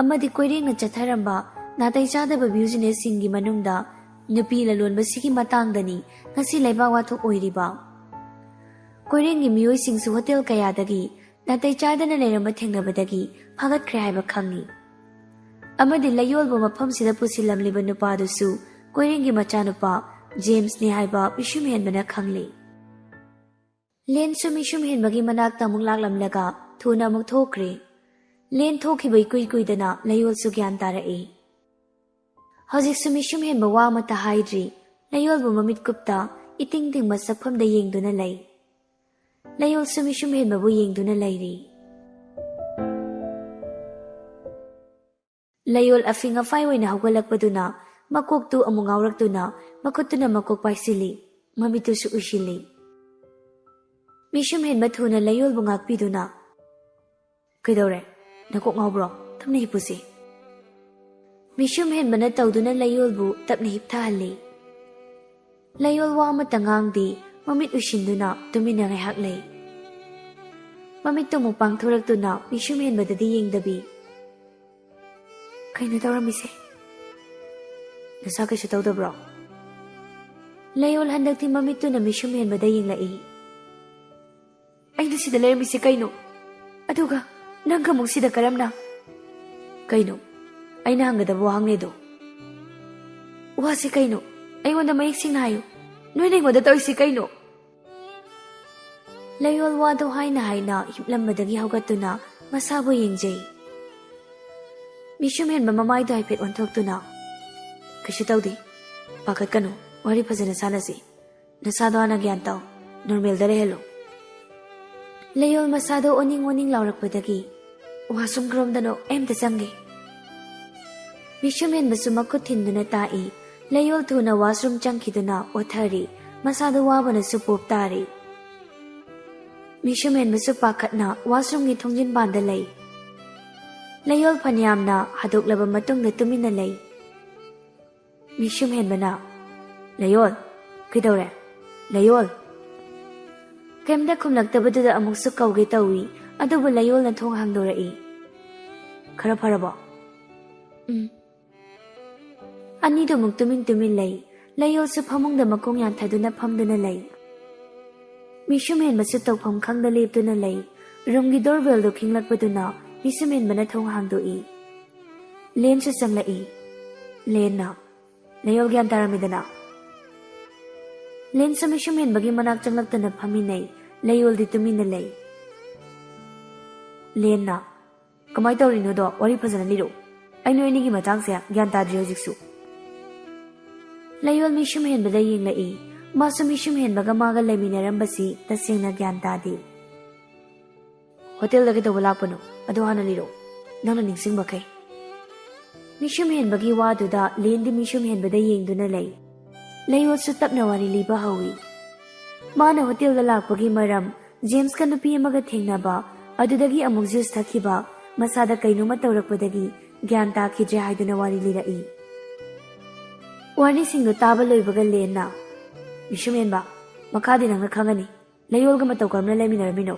ꯑꯃꯗꯤ ꯀꯣꯏꯔꯦꯡꯅ ꯆꯠꯊꯔꯝꯕ ꯅꯥꯇꯩ ꯆꯥꯗꯕ ꯕꯤꯖꯤꯅꯦꯁꯁꯤꯡꯒꯤ ꯃꯅꯨꯡꯗ ꯅꯨꯄꯤ ꯂꯂꯣꯟꯕꯁꯤꯒꯤ ꯃꯇꯥꯡꯗꯅꯤ ꯉꯁꯤ ꯂꯩꯕꯥꯛ ꯋꯥꯊꯣꯛ ꯑꯣꯏꯔꯤꯕ꯫ ꯀꯣꯏꯔꯦꯡꯒꯤ ꯃꯤꯑꯣꯏꯁꯤꯡꯁꯨ ꯍꯣꯇꯦꯜ ꯀꯌꯥꯗꯒꯤ ꯅꯥꯇꯩ ꯆꯥꯗꯅ ꯂꯩꯔꯝꯕ ꯊꯦꯡꯅꯕꯗꯒꯤ ꯐꯥꯒꯠꯈ꯭ꯔꯦ ꯍꯥꯏꯕ ꯈꯪꯉꯤ꯫ ꯑꯃꯗꯤ ꯂꯩꯌꯣꯜꯕꯨ ꯃꯐꯝꯁꯤꯗ ꯄꯨꯁꯤꯜꯂꯝꯂꯤꯕ ꯅꯨꯄꯥꯗꯨꯁꯨ ꯀꯣꯏꯔꯦꯡꯒꯤ ꯃꯆꯥꯅꯨꯄꯥ ꯖꯦꯝꯁꯅꯤ ꯍꯥꯏꯕ ꯃꯤꯁꯨꯝ ꯍꯦꯟꯕꯅ ꯈꯪꯂꯤ꯫ ꯂꯦꯟꯁꯨ ꯃꯤꯁꯨꯝ ꯍꯦꯟꯕꯒꯤ ꯃꯅꯥꯛꯇ ꯑꯃꯨꯛ ꯂꯥꯛꯂꯝꯂꯒ ꯊꯨꯅ ꯑꯃꯨꯛ ꯊꯣꯛꯈ꯭ꯔꯦ꯫ ꯂꯦꯟ ꯊꯣꯛꯈꯤꯕ ꯏꯀꯨꯏ ꯀꯨꯏꯗꯅ ꯂꯩꯌꯣꯜꯁꯨ ꯒ꯭ꯌꯥꯟ ꯇꯥꯔꯛꯏ꯫ ꯍꯧꯖꯤꯛꯁꯨ ꯃꯤꯁꯨꯝ ꯍꯦꯟꯕ ꯋꯥ ꯑꯃꯠꯇ ꯍꯥꯏꯗ꯭ꯔꯤ꯫ ꯂꯩꯌꯣꯜꯕꯨ ꯃꯃꯤꯠ ꯀꯨꯞꯇ ꯏꯇꯤꯡ ꯇꯤꯡꯕ ꯁꯛꯐꯝꯗ ꯌꯦꯡꯗꯨꯅ ꯂꯩ꯫ ꯂꯩꯌꯣꯜꯁꯨ ꯃꯤꯁꯨꯝ ꯍꯦꯟꯕꯕꯨ ꯌꯦꯡꯗꯨꯅ ꯂꯩꯔꯤ꯫ ꯂꯩꯌꯣꯜ ꯑꯐꯤꯡ ꯑꯐꯥꯏ ꯑꯣꯏꯅ ꯍꯧꯒꯠꯂꯛꯄꯗꯨꯅ ꯃꯀꯣꯛꯇꯨ ꯑꯃꯨꯛ ꯉꯥꯎꯔꯛꯇꯨꯅ ꯃꯈꯨꯠꯇꯨꯅ ꯃꯀꯣꯛ ꯄꯥꯏꯁꯤꯜꯂꯤ, ꯃꯃꯤꯠꯇꯨꯁꯨ ꯎꯏꯁꯤꯜꯂꯤ꯫ ꯃꯤꯁꯨꯝ ꯍꯦꯟꯕ ꯊꯨꯅ ꯂꯩꯌꯣꯜꯕꯨ ꯉꯥꯛꯄꯤꯗꯨꯅ, "ꯀꯩꯗꯧꯔꯦ? ꯅꯀꯣꯛ ꯉꯥꯎꯕ꯭ꯔꯣ? ꯇꯞꯅ ꯍꯤꯞꯄꯨꯁꯦ꯫" ꯃꯤꯁꯨꯝ ꯍꯦꯟꯕꯅ ꯇꯧꯗꯨꯅ ꯂꯩꯌꯣꯜꯕꯨ ꯇꯞꯅ ꯍꯤꯞꯊꯍꯜꯂꯤ꯫ ꯂꯩꯌꯣꯜ ꯋꯥ ꯑꯃꯠꯇ ꯉꯥꯡꯗꯦ, ꯃꯃꯤꯠ ꯎꯏꯁꯤꯟꯗꯨꯅ ꯇꯨꯃꯤꯟꯅ ꯉꯥꯏꯍꯥꯛ ꯂꯩ꯫ ꯃꯃꯤꯠꯇꯨ ꯑꯃꯨꯛ ꯄꯥꯡꯊꯣꯔꯛꯇꯨꯅ ꯃꯤꯁꯨꯝ ꯍꯦꯟꯕꯗꯗꯤ ꯌꯦꯡꯗꯕꯤ, "ꯀꯩꯅꯣ ꯇꯧꯔꯝꯃꯤꯁꯦ? ꯅꯁꯥ ꯀꯩꯁꯨ ꯇꯧꯗꯕ꯭ꯔꯣ?" ꯂꯩꯌꯣꯜ ꯍꯟꯗꯛꯇꯤ ꯃꯃꯤꯠꯇꯨꯅ ꯃꯤꯁꯨꯝ ꯍꯦꯟꯕꯗ ꯌꯦꯡꯂꯛꯏ꯫ "ꯑꯩꯅ ꯁꯤꯗ ꯂꯩꯔꯝꯃꯤꯁꯦ ꯀꯩꯅꯣ? ꯑꯗꯨꯒ ꯅꯪꯒ ꯑꯃꯨꯛ ꯁꯤꯗ ꯀꯔꯝꯅ?" ꯀꯩꯅꯣ? ꯑꯩꯅ ꯍꯪꯒꯗꯕ ꯋꯥꯍꯪꯅꯦꯗꯣ꯫ ꯋꯥꯁꯤ ꯀꯩꯅꯣ? ꯑꯩꯉꯣꯟꯗ ꯃꯌꯦꯛ ꯁꯦꯡꯅ ꯍꯥꯏꯌꯨ꯫ ꯅꯣꯏꯅ ꯑꯩꯉꯣꯟꯗ ꯇꯧꯔꯤꯁꯤ ꯀꯩꯅꯣ? ꯂꯩꯌꯣꯜ ꯋꯥꯗꯣ ꯍꯥꯏꯅ ꯍꯥꯏꯅ ꯍꯤꯞꯂꯝꯕꯗꯒꯤ ꯍꯧꯒꯠꯇꯨꯅ ꯃꯁꯥꯕꯨ ꯌꯦꯡꯖꯩ꯫ ꯃꯤꯁꯨꯝ ꯍꯦꯟꯕ ꯃꯃꯥꯏꯗꯣ ꯍꯥꯏꯐꯦꯠ ꯑꯣꯟꯊꯣꯛꯇꯨꯅ, "ꯀꯩꯁꯨ ꯇꯧꯗꯦ, ꯄꯥꯈꯠꯀꯅꯨ, ꯋꯥꯔꯤ ꯐꯖꯅ ꯁꯥꯟꯅꯁꯤ꯫ ꯅꯁꯥꯗꯣ ꯍꯥꯟꯅ ꯒ꯭ꯌꯥꯟ ꯇꯥꯎ, ꯅꯣꯔꯃꯦꯜꯗ ꯂꯩꯍꯜꯂꯨ꯫" ꯂꯩꯌꯣꯜ ꯃꯁꯥꯗꯣ ꯑꯣꯅꯤꯡ ꯑꯣꯅꯤꯡ ꯂꯥꯎꯔꯛꯄꯗꯒꯤ, "ꯋꯥꯁꯔꯨꯝ ꯀꯔꯣꯝꯗꯅꯣ? ꯑꯩ ꯑꯝꯇ ꯆꯪꯒꯦ꯫" ꯃꯤꯁꯨꯝ ꯍꯦꯟꯕꯁꯨ ꯃꯈꯨꯠ ꯊꯤꯟꯗꯨꯅ ꯇꯥꯛꯏ꯫ ꯂꯩꯌꯣꯜ ꯊꯨꯅ ꯋꯥꯁꯔꯨꯝ ꯆꯪꯈꯤꯗꯨꯅ ꯑꯣꯊꯔꯤ꯫ ꯃꯁꯥꯗꯣ ꯋꯥꯕꯅꯁꯨ ꯄꯣꯞ ꯇꯥꯔꯤ꯫ ꯃꯤꯁꯨꯝ ꯍꯦꯟꯕꯁꯨ ꯄꯥꯈꯠꯅ ꯋꯥꯁꯔꯨꯝꯒꯤ ꯊꯣꯡꯖꯤꯟ ꯄꯥꯟꯗ ꯂꯩ꯫ ꯂꯩꯌꯣꯜ ꯐꯅꯌꯥꯝꯅ ꯍꯥꯗꯣꯛꯂꯕ ꯃꯇꯨꯡꯗ ꯇꯨꯃꯤꯟꯅ ꯂꯩ꯫ ꯃꯤꯁꯨꯝ ꯍꯦꯟꯕꯅ, "ꯂꯩꯌꯣꯜ, ꯀꯩꯗꯧꯔꯦ? ꯂꯩꯌꯣꯜ!" ꯀꯩꯝꯇ ꯈꯨꯝꯂꯛꯇꯕꯗꯨꯗ ꯑꯃꯨꯛꯁꯨ ꯀꯧꯒꯦ ꯇꯧꯏ, ꯑꯗꯨꯕꯨ ꯂꯩꯌꯣꯜꯅ ꯊꯣꯡ ꯍꯥꯡꯗꯣꯔꯛꯏ꯫ "ꯈꯔ ꯐꯔꯕꯣ?" "ꯎꯝ꯫" ꯑꯅꯤꯗꯨꯃꯛ ꯇꯨꯃꯤꯟ ꯇꯨꯃꯤꯟ ꯂꯩ꯫ ꯂꯩꯌꯣꯜꯁꯨ ꯐꯃꯨꯡꯗ ꯃꯈꯣꯡ ꯌꯥꯟꯊꯗꯨꯅ ꯐꯝꯗꯨꯅ ꯂꯩ꯫ ꯃꯤꯁꯨꯝ ꯍꯦꯟꯕꯁꯨ ꯇꯧꯐꯝ ꯈꯪꯗ ꯂꯦꯞꯇꯨꯅ ꯂꯩ꯫ ꯔꯨꯝꯒꯤ ꯗꯣꯔꯕꯦꯜꯗꯨ ꯈꯤꯡꯂꯛꯄꯗꯨꯅ ꯃꯤꯁꯨꯝ ꯍꯦꯟꯕꯅ ꯊꯣꯡ ꯍꯥꯡꯗꯣꯛꯏ꯫ ꯂꯦꯟꯁꯨ ꯆꯪꯂꯛꯏ꯫ ꯂꯦꯟꯅ, "ꯂꯩꯌꯣꯜ ꯒ꯭ꯌꯥꯟ ꯇꯥꯔꯝꯃꯤꯗꯅ?" ꯂꯦꯟꯁꯨ ꯃꯤꯁꯨꯝ ꯍꯦꯟꯕꯒꯤ ꯃꯅꯥꯛ ꯆꯪꯂꯛꯇꯨꯅ ꯐꯝꯃꯤꯟꯅꯩ꯫ ꯂꯩꯌꯣꯜꯗꯤ ꯇꯨꯃꯤꯟꯅ ꯂꯩ꯫ ꯂꯦꯟꯅ, "ꯀꯃꯥꯏ ꯇꯧꯔꯤꯅꯣꯗꯣ ꯋꯥꯔꯤ ꯐꯖꯅ ꯂꯤꯔꯛꯎ꯫ ꯑꯩ ꯅꯣꯏ ꯑꯅꯤꯒꯤ ꯃꯇꯥꯡꯁꯦ ꯒ꯭ꯌꯥꯟ ꯇꯥꯗ꯭ꯔꯤ ꯍꯧꯖꯤꯛꯁꯨ꯫" ꯂꯩꯌꯣꯜ ꯃꯤꯁꯨꯝ ꯍꯦꯟꯕꯗ ꯌꯦꯡꯂꯛꯏ꯫ ꯃꯥꯁꯨ ꯃꯤꯁꯨꯝ ꯍꯦꯟꯕꯒ ꯃꯥꯒ ꯂꯩꯃꯤꯟꯅꯔꯝꯕꯁꯤ ꯇꯁꯦꯡꯅ ꯒ꯭ꯌꯥꯟ ꯇꯥꯗꯦ꯫ "ꯍꯣꯇꯦꯜꯗ ꯀꯩꯗꯧꯕ ꯂꯥꯛꯄꯅꯣ? ꯑꯗꯨ ꯍꯥꯟꯅ ꯂꯤꯔꯛꯎ, ꯅꯪꯅ ꯅꯤꯡꯁꯤꯡꯕꯈꯩ꯫" ꯃꯤꯁꯨꯝ ꯍꯦꯟꯕꯒꯤ ꯋꯥꯗꯨꯗ ꯂꯦꯟꯗꯤ ꯃꯤꯁꯨꯝ ꯍꯦꯟꯕꯗ ꯌꯦꯡꯗꯨꯅ ꯂꯩ꯫ ꯂꯩꯌꯣꯜꯁꯨ ꯇꯞꯅ ꯋꯥꯔꯤ ꯂꯤꯕ ꯍꯧꯏ꯫ ꯃꯥꯅ ꯍꯣꯇꯦꯜꯗ ꯂꯥꯛꯄꯒꯤ ꯃꯔꯝ, ꯖꯦꯝꯁꯀ ꯅꯨꯄꯤ ꯑꯃꯒ ꯊꯦꯡꯅꯕ, ꯑꯗꯨꯗꯒꯤ ꯑꯃꯨꯛ ꯖꯨꯁ ꯊꯛꯈꯤꯕ, ꯃꯁꯥꯗ ꯀꯩꯅꯣꯝꯃ ꯇꯧꯔꯛꯄꯗꯒꯤ ꯒ꯭ꯌꯥꯟ ꯇꯥꯈꯤꯗ꯭ꯔꯦ ꯍꯥꯏꯗꯨꯅ ꯋꯥꯔꯤ ꯂꯤꯔꯛꯏ꯫ ꯋꯥꯔꯤꯁꯤꯡꯗꯨ ꯇꯥꯕ ꯂꯣꯏꯕꯒ ꯂꯦꯟꯅ, "ꯃꯤꯁꯨꯝ ꯍꯦꯟꯕ, ꯃꯈꯥꯗꯤ ꯅꯪꯅ ꯈꯪꯒꯅꯤ꯫ ꯂꯩꯌꯣꯜꯒ ꯃꯇꯧ ꯀꯔꯝꯅ ꯂꯩꯃꯤꯟꯅꯔꯝꯃꯤꯅꯣ?"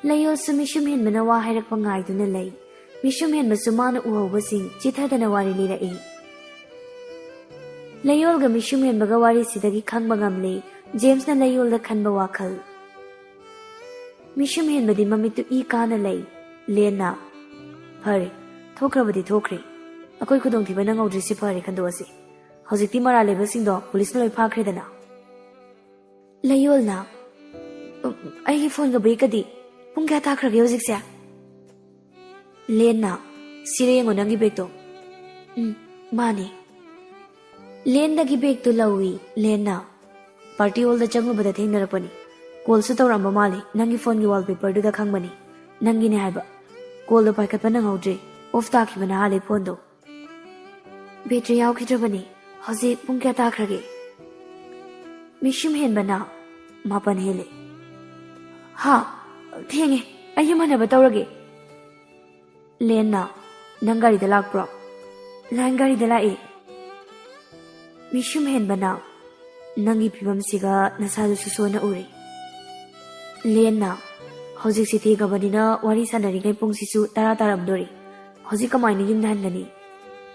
ꯂꯩꯌꯣꯜꯁꯨ ꯃꯤꯁꯨꯝ ꯍꯦꯟꯕꯅ ꯋꯥ ꯍꯥꯏꯔꯛꯄ ꯉꯥꯏꯗꯨꯅ ꯂꯩ꯫ ꯃꯤꯁꯨꯝ ꯍꯦꯟꯕꯁꯨ ꯃꯥꯅ ꯎꯍꯧꯕꯁꯤꯡ ꯆꯤꯊꯗꯅ ꯋꯥꯔꯤ ꯂꯤꯔꯛꯏ꯫ ꯂꯩꯌꯣꯜꯒ ꯃꯤꯁꯨꯝ ꯍꯦꯟꯕꯒ ꯋꯥꯔꯤꯁꯤꯗꯒꯤ ꯈꯪꯕ ꯉꯝꯂꯤ ꯖꯦꯝꯁꯅ ꯂꯩꯌꯣꯜꯗ ꯈꯟꯕ ꯋꯥꯈꯜ꯫ ꯃꯤꯁꯨꯝ ꯍꯦꯟꯕꯗꯤ ꯃꯃꯤꯠꯇꯨ ꯏ ꯀꯥꯅ ꯂꯩ꯫ ꯂꯦꯟꯅ, ꯐꯔꯦ, ꯊꯣꯛꯈ꯭ꯔꯕꯗꯤ ꯊꯣꯛꯈ꯭ꯔꯦ꯫ ꯑꯩꯈꯣꯏ ꯈꯨꯗꯣꯡꯊꯤꯕ ꯅꯪꯍꯧꯗ꯭ꯔꯤꯁꯤ ꯐꯔꯦ, ꯈꯟꯗꯣꯛꯑꯁꯤ꯫ ꯍꯧꯖꯤꯛꯇꯤ ꯃꯔꯥꯜ ꯂꯩꯕꯁꯤꯡꯗꯣ ꯄꯨꯂꯤꯁꯅ ꯂꯣꯏ ꯐꯥꯈ꯭ꯔꯦꯗꯅ꯫ ꯂꯩꯌꯣꯜꯅ, "ꯎꯝ, ꯑꯩꯒꯤ ꯐꯣꯟꯒ ꯕꯦꯒꯀꯗꯤ? ꯄꯨꯡ ꯀꯌꯥ ꯇꯥꯈ꯭ꯔꯒꯦ ꯍꯧꯖꯤꯛꯁꯦ?" ꯂꯦꯟꯅ, "ꯁꯤꯔ ꯌꯦꯡꯉꯣ ꯅꯪꯒꯤ ꯕꯦꯒꯇꯣ꯫" "ꯎꯝ, ꯃꯥꯅꯦ꯫" ꯂꯦꯟꯗꯒꯤ ꯕꯦꯒꯇꯨ ꯂꯧꯏ ꯂꯦꯟꯅ꯫ "ꯄꯥꯔꯇꯤ ꯍꯣꯜꯗ ꯆꯪꯉꯨꯕꯗ ꯊꯦꯡꯅꯔꯛꯄꯅꯤ꯫ ꯀꯣꯜꯁꯨ ꯇꯧꯔꯛꯑꯝꯕ ꯃꯥꯜꯂꯤ, ꯅꯪꯒꯤ ꯐꯣꯟꯒꯤ ꯋꯥꯜꯄꯦꯄꯔꯗꯨꯗ ꯈꯪꯕꯅꯤ꯫ ꯅꯪꯒꯤꯅꯦ ꯍꯥꯏꯕ꯫ ꯀꯣꯜꯗꯣ ꯄꯥꯏꯈꯠꯄ ꯅꯪꯍꯧꯗ꯭ꯔꯦ꯫ ꯑꯣꯐ ꯇꯥꯈꯤꯕꯅ ꯍꯥꯜꯂꯦ ꯐꯣꯟꯗꯣ꯫" "ꯕꯦꯇ꯭ꯔꯤ ꯌꯥꯎꯈꯤꯗ꯭ꯔꯕꯅꯤ꯫ ꯍꯧꯖꯤꯛ ꯄꯨꯡ ꯀꯌꯥ ꯇꯥꯈ꯭ꯔꯒꯦ?" "ꯃꯤꯁꯨꯝ ꯍꯦꯟꯕꯅ ꯃꯥꯄꯟ ꯍꯦꯜꯂꯦ꯫" "ꯍꯥ? ꯊꯦꯡꯉꯦ꯫ ꯑꯩ ꯌꯨꯝ ꯍꯟꯅꯕ ꯇꯧꯔꯒꯦ꯫" ꯂꯦꯟꯅ, "ꯅꯪ ꯒꯥꯔꯤꯗ ꯂꯥꯛꯄ꯭ꯔꯣ?" "ꯂꯥꯏꯟ ꯒꯥꯔꯤꯗ ꯂꯥꯛꯏ꯫" ꯃꯤꯁꯨꯝ ꯍꯦꯟꯕꯅ, "ꯅꯪꯒꯤ ꯐꯤꯕꯝꯁꯤꯒ ꯅꯁꯥꯗꯨꯁꯨ ꯁꯣꯟꯅ ꯎꯔꯦ꯫" ꯂꯦꯟꯅ, "ꯍꯧꯖꯤꯛꯁꯤ ꯊꯦꯡꯉꯕꯅꯤꯅ ꯋꯥꯔꯤ ꯁꯥꯟꯅꯔꯤꯉꯩ ꯄꯨꯡꯁꯤꯁꯨ ꯇꯔꯥ ꯇꯥꯔꯝꯗꯣꯔꯤ꯫ ꯍꯧꯖꯤꯛ ꯀꯃꯥꯏꯅ ꯌꯨꯝꯗ ꯍꯟꯒꯅꯤ?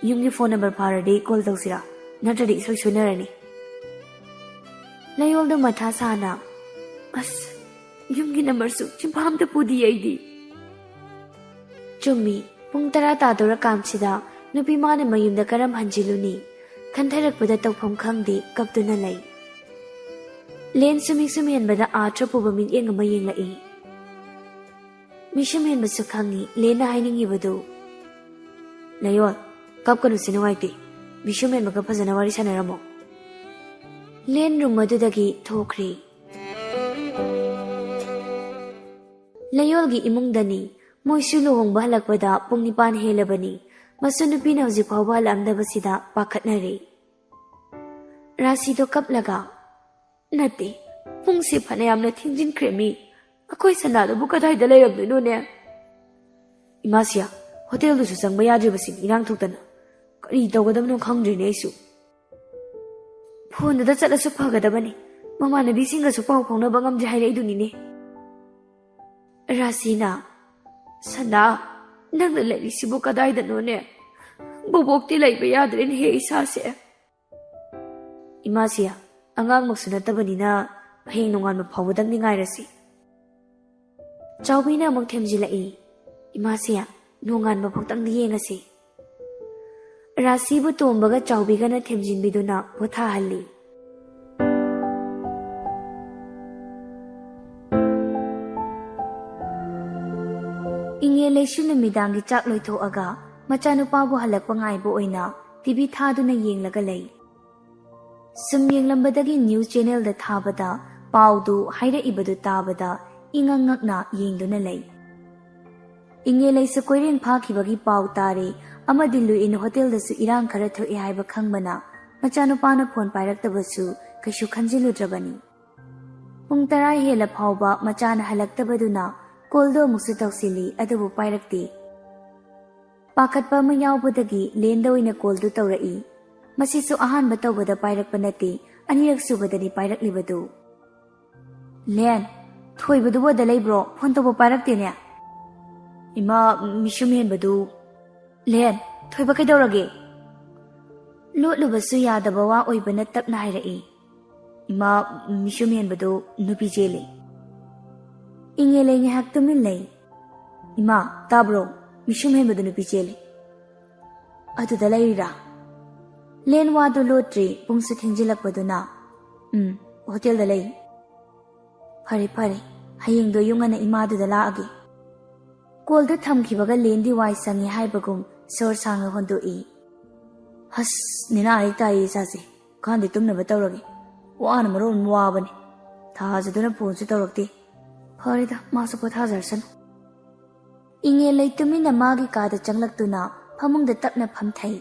ꯌꯨꯝꯒꯤ ꯐꯣꯟ ꯅꯝꯕꯔ ꯐꯥꯔꯗꯤ ꯀꯣꯜ ꯇꯧꯁꯤꯔꯥ? ꯅꯠꯇ꯭ꯔꯗꯤ ꯏꯁꯣꯏ ꯁꯣꯏꯅꯔꯅꯤ꯫" ꯂꯩꯌꯣꯜꯗꯣ ꯃꯊꯥ ꯁꯥꯅ, "ꯑꯁ, ꯌꯨꯝꯒꯤ ꯅꯝꯕꯔꯁꯨ ꯆꯤꯟꯐꯥ ꯑꯝꯇ ꯄꯨꯗꯤꯌꯦ ꯑꯩꯗꯤ꯫" ꯆꯨꯝꯃꯤ, ꯄꯨꯡ ꯇꯔꯥ ꯇꯥꯗꯣꯔꯀꯥꯟꯁꯤꯗ ꯅꯨꯄꯤ ꯃꯥꯅ ꯃꯌꯨꯝꯗ ꯀꯔꯝ ꯍꯟꯖꯤꯜꯂꯨꯅꯤ? ꯈꯟꯊꯔꯛꯄꯗ ꯇꯧꯐꯝ ꯈꯪꯗꯦ, ꯀꯞꯇꯨꯅ ꯂꯩ꯫ ꯂꯦꯟꯁꯨ ꯃꯤꯁꯨꯝ ꯍꯦꯟꯕꯗ ꯑꯥꯔꯊ ꯄꯨꯕ ꯃꯤꯠꯌꯦꯡ ꯑꯃ ꯌꯦꯡꯂꯛꯏ꯫ ꯃꯤꯁꯨꯝ ꯍꯦꯟꯕꯁꯨ ꯈꯪꯏ ꯂꯦꯟꯅ ꯍꯥꯏꯅꯤꯡꯉꯤꯕꯗꯨ꯫ "ꯂꯩꯌꯣꯜ, ꯀꯞꯀꯅꯨꯁꯦ, ꯅꯨꯡꯉꯥꯏꯇꯦ꯫ ꯃꯤꯁꯨꯝ ꯍꯦꯟꯕꯒ ꯐꯖꯅ ꯋꯥꯔꯤ ꯁꯥꯟꯅꯔꯝꯃꯣ꯫" ꯂꯦꯟ ꯔꯨꯝ ꯑꯗꯨꯗꯒꯤ ꯊꯣꯛꯈ꯭ꯔꯦ꯫ ꯂꯩꯌꯣꯜꯒꯤ ꯏꯃꯨꯡꯗꯅꯤ꯫ ꯃꯣꯏꯁꯨ ꯂꯨꯍꯣꯡꯕ ꯍꯜꯂꯛꯄꯗ ꯄꯨꯡ ꯅꯤꯄꯥꯟ ꯍꯦꯜꯂꯕꯅꯤ꯫ ꯃꯁꯨ ꯅꯨꯄꯤꯅ ꯍꯧꯖꯤꯛ ꯐꯥꯎꯕ ꯍꯜꯂꯛꯑꯝꯗꯕꯁꯤꯗ ꯄꯥꯈꯠꯅꯔꯦ꯫ ꯔꯥꯁꯤꯗꯣ ꯀꯞꯂꯒ, "ꯅꯠꯇꯦ, ꯄꯨꯡꯁꯦ ꯐꯅꯌꯥꯝꯅ ꯊꯦꯡꯖꯤꯟꯈ꯭ꯔꯦ ꯃꯤ꯫ ꯑꯩꯈꯣꯏ ꯁꯅꯥꯗꯨꯕꯨ ꯀꯗꯥꯏꯗ ꯂꯩꯔꯝꯗꯣꯏꯅꯣꯅꯦ?" "ꯏꯃꯥꯁꯤꯌꯥ, ꯍꯣꯇꯦꯜꯗꯨꯁꯨ ꯆꯪꯕ ꯌꯥꯗ꯭ꯔꯤꯕꯁꯤꯅꯤ, ꯏꯔꯥꯡ ꯊꯣꯛꯇꯅ꯫ ꯀꯔꯤ ꯇꯧꯒꯗꯕꯅꯣ ꯈꯪꯗ꯭ꯔꯦꯅꯦ ꯑꯩꯁꯨ꯫ ꯐꯣꯟꯗꯨꯗ ꯆꯠꯂꯁꯨ ꯐꯒꯗꯕꯅꯤ꯫ ꯃꯃꯥꯟꯅꯕꯤꯁꯤꯡꯒꯁꯨ ꯄꯥꯎ ꯐꯥꯎꯅꯕ ꯉꯝꯗ꯭ꯔꯦ ꯍꯥꯏꯔꯛꯏꯗꯨꯅꯤꯅꯦ꯫" ꯔꯥꯁꯤꯅ, "ꯁꯅꯥ, ꯅꯪꯅ ꯂꯩꯔꯤꯁꯤꯕꯨ ꯀꯗꯥꯏꯗꯅꯣꯅꯦ? ꯕꯣꯕꯣꯛꯇꯤ ꯂꯩꯕ ꯌꯥꯗ꯭ꯔꯦꯅꯦꯍꯦ ꯏꯁꯥꯁꯦ꯫" "ꯏꯃꯥꯁꯤꯌꯥ, ꯑꯉꯥꯡꯃꯛꯁꯨ ꯅꯠꯇꯕꯅꯤꯅ ꯍꯌꯦꯡ ꯅꯣꯡꯉꯥꯟꯕ ꯐꯥꯎꯕꯗꯪꯗꯤ ꯉꯥꯏꯔꯁꯤ꯫" ꯆꯥꯎꯕꯤꯅ ꯑꯃꯨꯛ ꯊꯦꯝꯖꯤꯜꯂꯛꯏ꯫ "ꯏꯃꯥꯁꯤꯌꯥ, ꯅꯣꯡꯉꯥꯟꯕ ꯐꯥꯎꯇꯪꯗꯤ ꯌꯦꯡꯉꯁꯤ꯫ ꯔꯥꯁꯤꯕꯨ ꯇꯣꯝꯕꯒ ꯆꯥꯎꯕꯤꯒꯅ ꯊꯦꯝꯖꯤꯟꯕꯤꯗꯨꯅ ꯄꯣꯊꯥꯍꯜꯂꯤ꯫ ꯏꯉꯦ ꯂꯩꯁꯨ ꯅꯨꯃꯤꯗꯥꯡꯒꯤ ꯆꯥꯛ ꯂꯣꯏꯊꯣꯛꯑꯒ ꯃꯆꯥꯅꯨꯄꯥꯕꯨ ꯍꯜꯂꯛꯄ ꯉꯥꯏꯕ ꯑꯣꯏꯅ ꯇꯤꯚꯤ ꯊꯥꯗꯨꯅ ꯌꯦꯡꯂꯒ ꯂꯩ꯫ ꯁꯨꯝ ꯌꯦꯡꯂꯝꯕꯗꯒꯤ ꯅ꯭ꯌꯨꯁ ꯆꯦꯅꯦꯜꯗ ꯊꯥꯕꯗ ꯄꯥꯎꯗꯨ ꯍꯥꯏꯔꯛꯏꯕꯗꯨ ꯇꯥꯕꯗ ꯏꯉꯛ ꯉꯛꯅ ꯌꯦꯡꯗꯨꯅ ꯂꯩ꯫ ꯏꯉꯦ ꯂꯩꯁꯨ ꯀꯣꯏꯔꯦꯡ ꯐꯥꯈꯤꯕꯒꯤ ꯄꯥꯎ ꯇꯥꯔꯦ ꯑꯃꯗꯤ ꯂꯨꯏꯟ ꯍꯣꯇꯦꯜꯗꯁꯨ ꯏꯔꯥꯡ ꯈꯔ ꯊꯣꯛꯑꯦ ꯍꯥꯏꯕ ꯈꯪꯕꯅ ꯃꯆꯥꯅꯨꯄꯥꯅ ꯐꯣꯟ ꯄꯥꯏꯔꯛꯇꯕꯁꯨ ꯀꯩꯁꯨ ꯈꯟꯖꯤꯜꯂꯨꯗ꯭ꯔꯕꯅꯤ꯫ ꯄꯨꯡ ꯇꯔꯥ ꯍꯦꯜꯂ ꯐꯥꯎꯕ ꯃꯆꯥꯅ ꯍꯜꯂꯛꯇꯕꯗꯨꯅ ꯀꯣꯜꯗꯣ ꯑꯃꯨꯛꯁꯨ ꯇꯧꯁꯤꯜꯂꯤ, ꯑꯗꯨꯕꯨ ꯄꯥꯏꯔꯛꯇꯦ꯫ ꯄꯥꯈꯠꯄ ꯑꯃ ꯌꯥꯎꯕꯗꯒꯤ ꯂꯦꯟꯗ ꯑꯣꯏꯅ ꯀꯣꯜꯗꯨ ꯇꯧꯔꯛꯏ꯫ ꯃꯁꯤꯁꯨ ꯑꯍꯥꯟꯕ ꯇꯧꯕꯗ ꯄꯥꯏꯔꯛꯄ ꯅꯠꯇꯦ, ꯑꯅꯤꯔꯛ ꯁꯨꯕꯗꯅꯤ ꯄꯥꯏꯔꯛꯂꯤꯕꯗꯨ꯫ "ꯂꯦꯟ, ꯊꯣꯏꯕꯗꯨꯕꯨ ꯑꯗ ꯂꯩꯕ꯭ꯔꯣ? ꯐꯣꯟ ꯇꯧꯕ ꯄꯥꯏꯔꯛꯇꯦꯅꯦ꯫" "ꯏꯃꯥ, ꯃꯤꯁꯨꯝ ꯍꯦꯟꯕꯗꯨ꯫" "ꯂꯦꯟ, ꯊꯣꯏꯕ ꯀꯩꯗꯧꯔꯒꯦ?" ꯂꯣꯠꯂꯨꯕꯁꯨ ꯌꯥꯗꯕ ꯋꯥ ꯑꯣꯏꯕꯅ ꯇꯞꯅ ꯍꯥꯏꯔꯛꯏ꯫ "ꯏꯃꯥ, ꯃꯤꯁꯨꯝ ꯍꯦꯟꯕꯗꯨ ꯅꯨꯄꯤ ꯆꯦꯜꯂꯤ꯫" ꯏꯉꯦ ꯂꯩ ꯉꯥꯏꯍꯥꯛ ꯇꯨꯃꯤꯟ ꯂꯩ꯫ "ꯏꯃꯥ, ꯇꯥꯕ꯭ꯔꯣ? ꯃꯤꯁꯨꯝ ꯍꯦꯟꯕꯗꯨ ꯅꯨꯄꯤ ꯆꯦꯜꯂꯤ꯫" "ꯑꯗꯨꯗ ꯂꯩꯔꯤꯔꯥ?" ꯂꯦꯟ ꯋꯥꯗꯨ ꯂꯣꯠꯇ꯭ꯔꯤ, ꯄꯨꯡꯁꯨ ꯊꯦꯡꯖꯤꯜꯂꯛꯄꯗꯨꯅ꯫ "ꯎꯝ, ꯍꯣꯇꯦꯜꯗ ꯂꯩ꯫" "ꯐꯔꯦ, ꯐꯔꯦ, ꯍꯌꯦꯡꯗꯣ ꯑꯌꯨꯛ ꯉꯟꯅ ꯏꯃꯥꯗꯨꯗ ꯂꯥꯛꯑꯒꯦ꯫" ꯀꯣꯜꯗꯨ ꯊꯝꯈꯤꯕꯒ ꯂꯦꯟꯗꯤ ꯋꯥꯏ ꯁꯪꯉꯤ ꯍꯥꯏꯕꯒꯨꯝ ꯁꯣꯔ ꯁꯥꯡꯅ ꯍꯣꯟꯗꯣꯛꯏ꯫ "ꯍꯁ, ꯅꯤꯅꯥ ꯍꯦꯛ ꯇꯥꯏꯌꯦ ꯏꯆꯥꯁꯦ꯫ ꯀꯥꯟꯗꯦ, ꯇꯨꯝꯅꯕ ꯇꯧꯔꯒꯦ꯫ ꯋꯥꯅ ꯃꯔꯣꯜ ꯑꯃ ꯋꯥꯕꯅꯦ꯫ ꯊꯥꯖꯗꯨꯅ ꯐꯣꯟꯁꯨ ꯇꯧꯔꯛꯇꯦ꯫ ꯐꯔꯦꯗ, ꯃꯥꯁꯨ ꯄꯣꯊꯥꯖꯔꯁꯅꯨ꯫" ꯏꯉꯦ ꯂꯩ ꯇꯨꯃꯤꯟꯅ ꯃꯥꯒꯤ ꯀꯥꯗ ꯆꯪꯂꯛꯇꯨꯅ ꯐꯃꯨꯡꯗ ꯇꯞꯅ ꯐꯝꯊꯩ꯫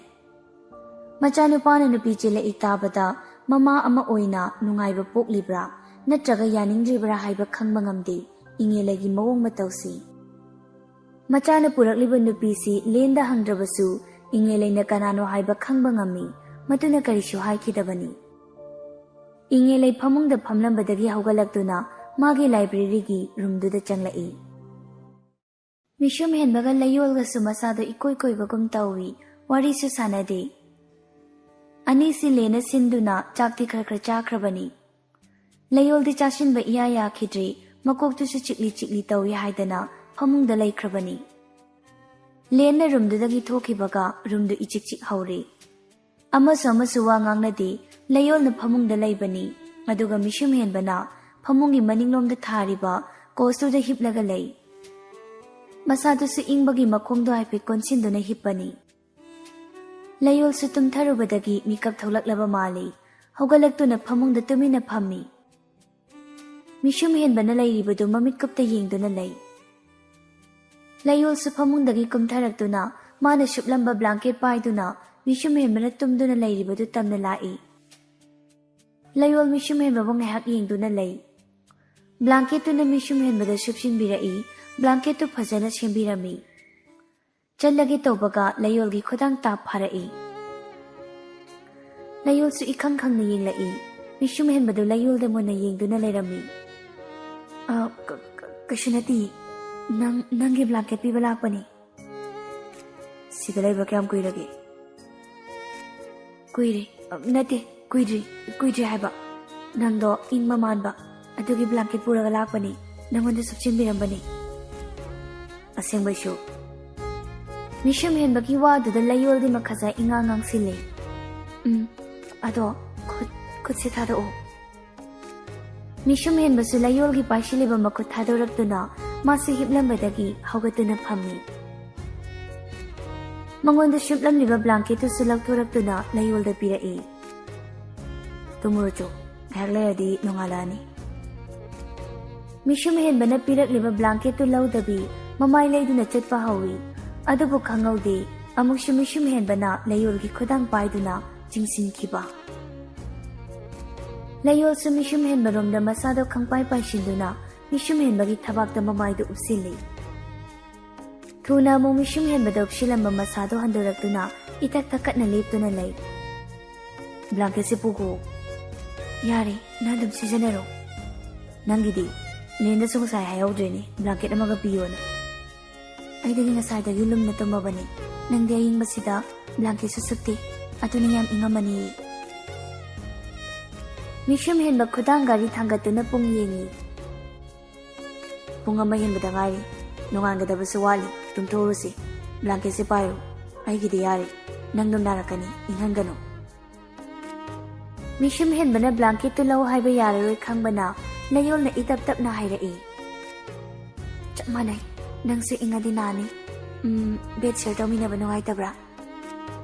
ꯃꯆꯥꯅꯨꯄꯥꯅ ꯅꯨꯄꯤ ꯆꯦꯜꯂꯛꯏ ꯇꯥꯕꯗ ꯃꯃꯥ ꯑꯃ ꯑꯣꯏꯅ ꯅꯨꯡꯉꯥꯏꯕ ꯄꯣꯛꯂꯤꯕ꯭ꯔꯥ ꯅꯠꯇ꯭ꯔꯒ ꯌꯥꯅꯤꯡꯗ꯭ꯔꯤꯕ꯭ꯔꯥ ꯍꯥꯏꯕ ꯈꯪꯕ ꯉꯝꯗꯦ ꯏꯉꯦ ꯂꯩꯒꯤ ꯃꯑꯣꯡ ꯃꯇꯧꯁꯤ꯫ ꯃꯆꯥꯅ ꯄꯨꯔꯛꯂꯤꯕ ꯅꯨꯄꯤꯁꯤ ꯂꯦꯟꯗ ꯍꯪꯗ꯭ꯔꯕꯁꯨ ꯏꯉꯦ ꯂꯩꯅ ꯀꯅꯥꯅꯣ ꯍꯥꯏꯕ ꯈꯪꯕ ꯉꯝꯃꯤ꯫ ꯃꯗꯨꯅ ꯀꯔꯤꯁꯨ ꯍꯥꯏꯈꯤꯗꯕꯅꯤ꯫ ꯏꯉꯦ ꯂꯩ ꯐꯃꯨꯡꯗ ꯐꯝꯂꯝꯕꯗꯒꯤ ꯍꯧꯒꯠꯂꯛꯇꯨꯅ ꯃꯥꯒꯤ ꯂꯥꯏꯕ꯭ꯔꯦꯔꯤꯒꯤ ꯔꯨꯝꯗꯨꯗ ꯆꯪꯂꯛꯏ꯫ ꯃꯤꯁꯨꯝ ꯍꯦꯟꯕꯒ ꯂꯩꯌꯣꯜꯒꯁꯨ ꯃꯁꯥꯗꯣ ꯏꯀꯣꯏ ꯀꯣꯏꯕꯒꯨꯝ ꯇꯧꯏ, ꯋꯥꯔꯤꯁꯨ ꯁꯥꯟꯅꯗꯦ꯫ ꯑꯅꯤꯁꯤ ꯂꯦꯟꯅ ꯁꯤꯟꯗꯨꯅ ꯆꯥꯛꯇꯤ ꯈꯔ ꯈꯔ ꯆꯥꯈ꯭ꯔꯕꯅꯤ꯫ ꯂꯩꯌꯣꯜꯗꯤ ꯆꯥꯁꯤꯟꯕ ꯏꯌꯥ ꯌꯥꯈꯤꯗ꯭ꯔꯤ, ꯃꯀꯣꯛꯇꯨꯁꯨ ꯆꯤꯛꯂꯤ ꯆꯤꯛꯂꯤ ꯇꯧꯏ ꯍꯥꯏꯗꯅ ꯐꯃꯨꯡꯗ ꯂꯩꯈ꯭ꯔꯕꯅꯤ꯫ ꯂꯦꯟꯅ ꯔꯨꯝꯗꯨꯗꯒꯤ ꯊꯣꯛꯈꯤꯕꯒ ꯔꯨꯝꯗꯨ ꯏꯆꯤꯛ ꯆꯤꯛ ꯍꯧꯔꯦ꯫ ꯑꯃꯁꯨ ꯑꯃꯁꯨ ꯋꯥ ꯉꯥꯡꯅꯗꯦ꯫ ꯂꯌꯣꯜꯅ ꯐꯃꯨꯡꯗ ꯂꯩꯕꯅꯤ, ꯑꯗꯨꯒ ꯃꯤꯁꯨꯝ ꯍꯦꯟꯕꯅ ꯐꯃꯨꯡꯒꯤ ꯃꯅꯤꯡꯂꯣꯝꯗ ꯊꯥꯔꯤꯕ ꯀꯣꯁꯇꯨꯗ ꯍꯤꯞꯂꯒ ꯂꯩ꯫ ꯃꯁꯥꯗꯨꯁꯨ ꯏꯪꯕꯒꯤ ꯃꯈꯣꯡꯗꯣ ꯍꯥꯏꯐꯦꯠ ꯀꯣꯟꯁꯤꯟꯗꯨꯅ ꯍꯤꯞꯄꯅꯤ꯫ ꯂꯌꯣꯜꯁꯨ ꯇꯨꯝꯊꯔꯨꯕꯗꯒꯤ ꯃꯤꯀꯞ ꯊꯣꯛꯂꯛꯂꯕ ꯃꯥꯜꯂꯤ꯫ ꯍꯧꯒꯠꯂꯛꯇꯨꯅ ꯐꯃꯨꯡꯗ ꯇꯨꯃꯤꯟꯅ ꯐꯝꯃꯤ꯫ ꯃꯤꯁꯨꯝ ꯍꯦꯟꯕꯅ ꯂꯩꯔꯤꯕꯗꯨ ꯃꯃꯤꯠ ꯀꯨꯞꯇ ꯌꯦꯡꯗꯨꯅ ꯂꯩ꯫ ꯂꯌꯣꯜꯁꯨ ꯐꯃꯨꯡꯗꯒꯤ ꯀꯨꯝꯊꯔꯛꯇꯨꯅ ꯃꯥꯅ ꯁꯨꯞꯂꯝꯕ ꯕ꯭ꯂꯥꯡꯀꯦꯠ ꯄꯥꯏꯗꯨꯅ ꯃꯤꯁꯨꯝ ꯍꯦꯟꯕꯅ ꯇꯨꯝꯗꯨꯅ ꯂꯩꯔꯤꯕꯗꯨ ꯇꯝꯅ ꯂꯥꯛꯏ꯫ ꯂꯌꯣꯜ ꯃꯤꯁꯨꯝ ꯍꯦꯟꯕꯕꯨ ꯉꯥꯏꯍꯥꯛ ꯌꯦꯡꯗꯨꯅ ꯂꯩ꯫ ꯕ꯭ꯂꯥꯡꯀꯦꯠꯇꯨꯅ ꯃꯤꯁꯨꯝ ꯍꯦꯟꯕꯗ ꯁꯨꯞꯆꯤꯟꯕꯤꯔꯛꯏ꯫ ꯕ꯭ꯂꯥꯡꯀꯦꯠꯇꯨ ꯐꯖꯅ ꯁꯦꯝꯕꯤꯔꯝꯃꯤ꯫ ꯆꯠꯂꯒꯦ ꯇꯧꯕꯒ ꯂꯌꯣꯜꯒꯤ ꯈꯨꯗꯥꯡ ꯇꯥꯞ ꯐꯥꯔꯛꯏ꯫ ꯂꯌꯣꯜꯁꯨ ꯏꯈꯪ ꯈꯪꯅ ꯌꯦꯡꯂꯛꯏ꯫ ꯃꯤꯁꯨꯝ ꯍꯦꯟꯕꯗꯨ ꯂꯌꯣꯜꯗ ꯃꯨꯟꯅ ꯌꯦꯡꯗꯨꯅ ꯂꯩꯔꯝꯃꯤ꯫ "ꯑ, ꯀ-, ꯀ-, ꯀꯩꯁꯨ ꯅꯠꯇꯦ꯫ ꯅꯪ, ꯅꯪꯒꯤ ꯕ꯭ꯂꯥꯡꯀꯦꯠ ꯄꯤꯕ ꯂꯥꯛꯄꯅꯤ꯫ ꯁꯤꯗ ꯂꯩꯕ ꯀꯌꯥꯝ ꯀꯨꯏꯔꯒꯦ?" "ꯀꯨꯏꯔꯦ꯫ ꯑ, ꯅꯠꯇꯦ, ꯀꯨꯏꯗ꯭ꯔꯤ, ꯀꯨꯏꯗ꯭ꯔꯤ ꯍꯥꯏꯕ꯫ ꯅꯪꯗꯣ ꯏꯪꯕ ꯃꯥꯟꯕ, ꯑꯗꯨꯒꯤ ꯕ꯭ꯂꯥꯡꯀꯦꯠ ꯄꯨꯔꯒ ꯂꯥꯛꯄꯅꯤ꯫ ꯅꯪꯉꯣꯟꯗ ꯁꯨꯞꯆꯤꯟꯕꯤꯔꯝꯕꯅꯤ꯫" "ꯑꯁꯦꯡꯕꯩꯁꯨ?" ꯃꯤꯁꯨꯝ ꯍꯦꯟꯕꯒꯤ ꯋꯥꯗꯨꯗ ꯂꯌꯣꯜꯗꯤ ꯃꯈꯥꯖꯥꯏ ꯏꯉꯥꯡ ꯉꯥꯡꯁꯤꯜꯂꯦ꯫ "ꯎꯝ, ꯑꯗꯣ ꯈꯨꯠ, ꯈꯨꯠꯁꯦ ꯊꯥꯗꯣꯛꯑꯣ꯫" ꯃꯤꯁꯨꯝ ꯍꯦꯟꯕꯁꯨ ꯂꯌꯣꯜꯒꯤ ꯄꯥꯏꯁꯤꯜꯂꯤꯕ ꯃꯈꯨꯠ ꯊꯥꯗꯣꯔꯛꯇꯨꯅ ꯃꯥꯁꯨ ꯍꯤꯞꯂꯝꯕꯗꯒꯤ ꯍꯧꯒꯠꯇꯨꯅ ꯐꯝꯃꯤ꯫ ꯃꯉꯣꯟꯗ ꯁꯨꯞꯂꯝꯂꯤꯕ ꯕ꯭ꯂꯥꯡꯀꯦꯠꯇꯨꯁꯨ ꯂꯧꯊꯣꯔꯛꯇꯨꯅ ꯂꯌꯣꯜꯗ ꯄꯤꯔꯛꯏ꯫ "ꯇꯨꯝꯃꯨꯔꯣꯆꯣ, ꯉꯥꯏꯍꯥꯛ ꯂꯩꯔꯗꯤ ꯅꯣꯡꯉꯥꯜꯂꯛꯑꯅꯤ꯫" ꯃꯤꯁꯨꯝ ꯍꯦꯟꯕꯅ ꯄꯤꯔꯛꯂꯤꯕ ꯕ꯭ꯂꯥꯡꯀꯦꯠꯇꯨ ꯂꯧꯗꯕꯤ ꯃꯃꯥꯏ ꯂꯩꯗꯨꯅ ꯆꯠꯄ ꯍꯧꯏ꯫ ꯑꯗꯨꯕꯨ ꯈꯪꯍꯧꯗꯦ, ꯑꯃꯨꯛꯁꯨ ꯃꯤꯁꯨꯝ ꯍꯦꯟꯕꯅ ꯂꯌꯣꯜꯒꯤ ꯈꯨꯗꯥꯡ ꯄꯥꯏꯗꯨꯅ ꯆꯤꯡꯁꯤꯟꯈꯤꯕ꯫ ꯂꯌꯣꯜꯁꯨ ꯃꯤꯁꯨꯝ ꯍꯦꯟꯕꯔꯣꯝꯗ ꯃꯁꯥꯗꯣ ꯈꯪꯄꯥꯏ ꯄꯥꯏꯁꯤꯟꯗꯨꯅ ꯃꯤꯁꯨꯝ ꯍꯦꯟꯕꯒꯤ ꯊꯕꯥꯛꯇ ꯃꯃꯥꯏꯗꯨ ꯎꯞꯁꯤꯜꯂꯤ꯫ ꯊꯨꯅ ꯑꯃꯨꯛ ꯃꯤꯁꯨꯝ ꯍꯦꯟꯕꯗ ꯎꯞꯁꯤꯜꯂꯝꯕ ꯃꯁꯥꯗꯣ ꯍꯟꯗꯣꯔꯛꯇꯨꯅ ꯏꯊꯛ ꯊꯛꯀꯠꯅ ꯂꯦꯞꯇꯨꯅ ꯂꯩ꯫ "ꯕ꯭ꯂꯥꯡꯀꯦꯠꯁꯦ ꯄꯨꯈꯣ꯫" "ꯌꯥꯔꯦ, ꯅꯪ ꯑꯗꯨꯝ ꯁꯤꯖꯤꯟꯅꯔꯣ꯫" "ꯅꯪꯒꯤꯗꯤ ꯂꯦꯟꯗꯁꯨ ꯉꯁꯥꯏ ꯍꯥꯏꯍꯧꯗ꯭ꯔꯦꯅꯦ, ꯕ꯭ꯂꯥꯡꯀꯦꯠ ꯑꯃꯒ ꯄꯤꯌꯣꯅ꯫ ꯑꯩꯗꯤ ꯉꯁꯥꯏꯗꯒꯤ ꯂꯨꯝꯅ ꯇꯨꯝꯃꯕꯅꯤ꯫ ꯅꯪꯗꯤ ꯑꯌꯤꯡꯕꯁꯤꯗ ꯕ꯭ꯂꯥꯡꯀꯦꯠꯁꯨ ꯁꯨꯞꯇꯦ꯫ ꯑꯗꯨꯅ ꯌꯥꯝ ꯏꯪꯉꯝꯃꯅꯤ꯫" ꯃꯤꯁꯨꯝ ꯍꯦꯟꯕ ꯈꯨꯗꯥꯡ ꯒꯥꯔꯤ ꯊꯥꯡꯒꯠꯇꯨꯅ ꯄꯨꯡ ꯌꯦꯡꯉꯤ꯫ "ꯄꯨꯡ ꯑꯃ ꯍꯦꯟꯕꯗ ꯉꯥꯏꯔꯤ꯫ ꯅꯣꯡꯉꯥꯟꯒꯗꯕꯁꯨ ꯋꯥꯠꯂꯤ꯫ ꯇꯨꯝꯊꯣꯛꯎꯔꯁꯤ꯫" ꯕ꯭ꯂꯥꯡꯀꯦꯠꯁꯦ ꯄꯥꯏꯌꯨ꯫ ꯑꯩꯒꯤꯗꯤ ꯌꯥꯔꯦ꯫ ꯅꯪ ꯑꯗꯨꯝ ꯅꯥꯔꯛꯀꯅꯤ꯫ ꯏꯪꯍꯟꯒꯅꯨ꯫ ꯃꯤꯁꯨꯝ ꯍꯦꯟꯕꯅ ꯕ꯭ꯂꯥꯡꯀꯦꯠꯇꯨ ꯂꯧ ꯍꯥꯏꯕ ꯌꯥꯔꯔꯣꯏ ꯈꯪꯕꯅ ꯂꯌꯣꯜꯅ ꯏꯇꯞ ꯇꯞꯅ ꯍꯥꯏꯔꯛꯏ꯫ ꯆꯞ ꯃꯥꯟꯅꯩ꯫ ꯅꯪꯁꯨ ꯏꯪꯉꯗꯤ ꯅꯥꯅꯤ꯫ ꯎꯝ, ꯕꯦꯗ ꯁꯤꯌꯔ ꯇꯧꯃꯤꯟꯅꯕ ꯅꯨꯡꯉꯥꯏꯇꯕ꯭ꯔꯥ?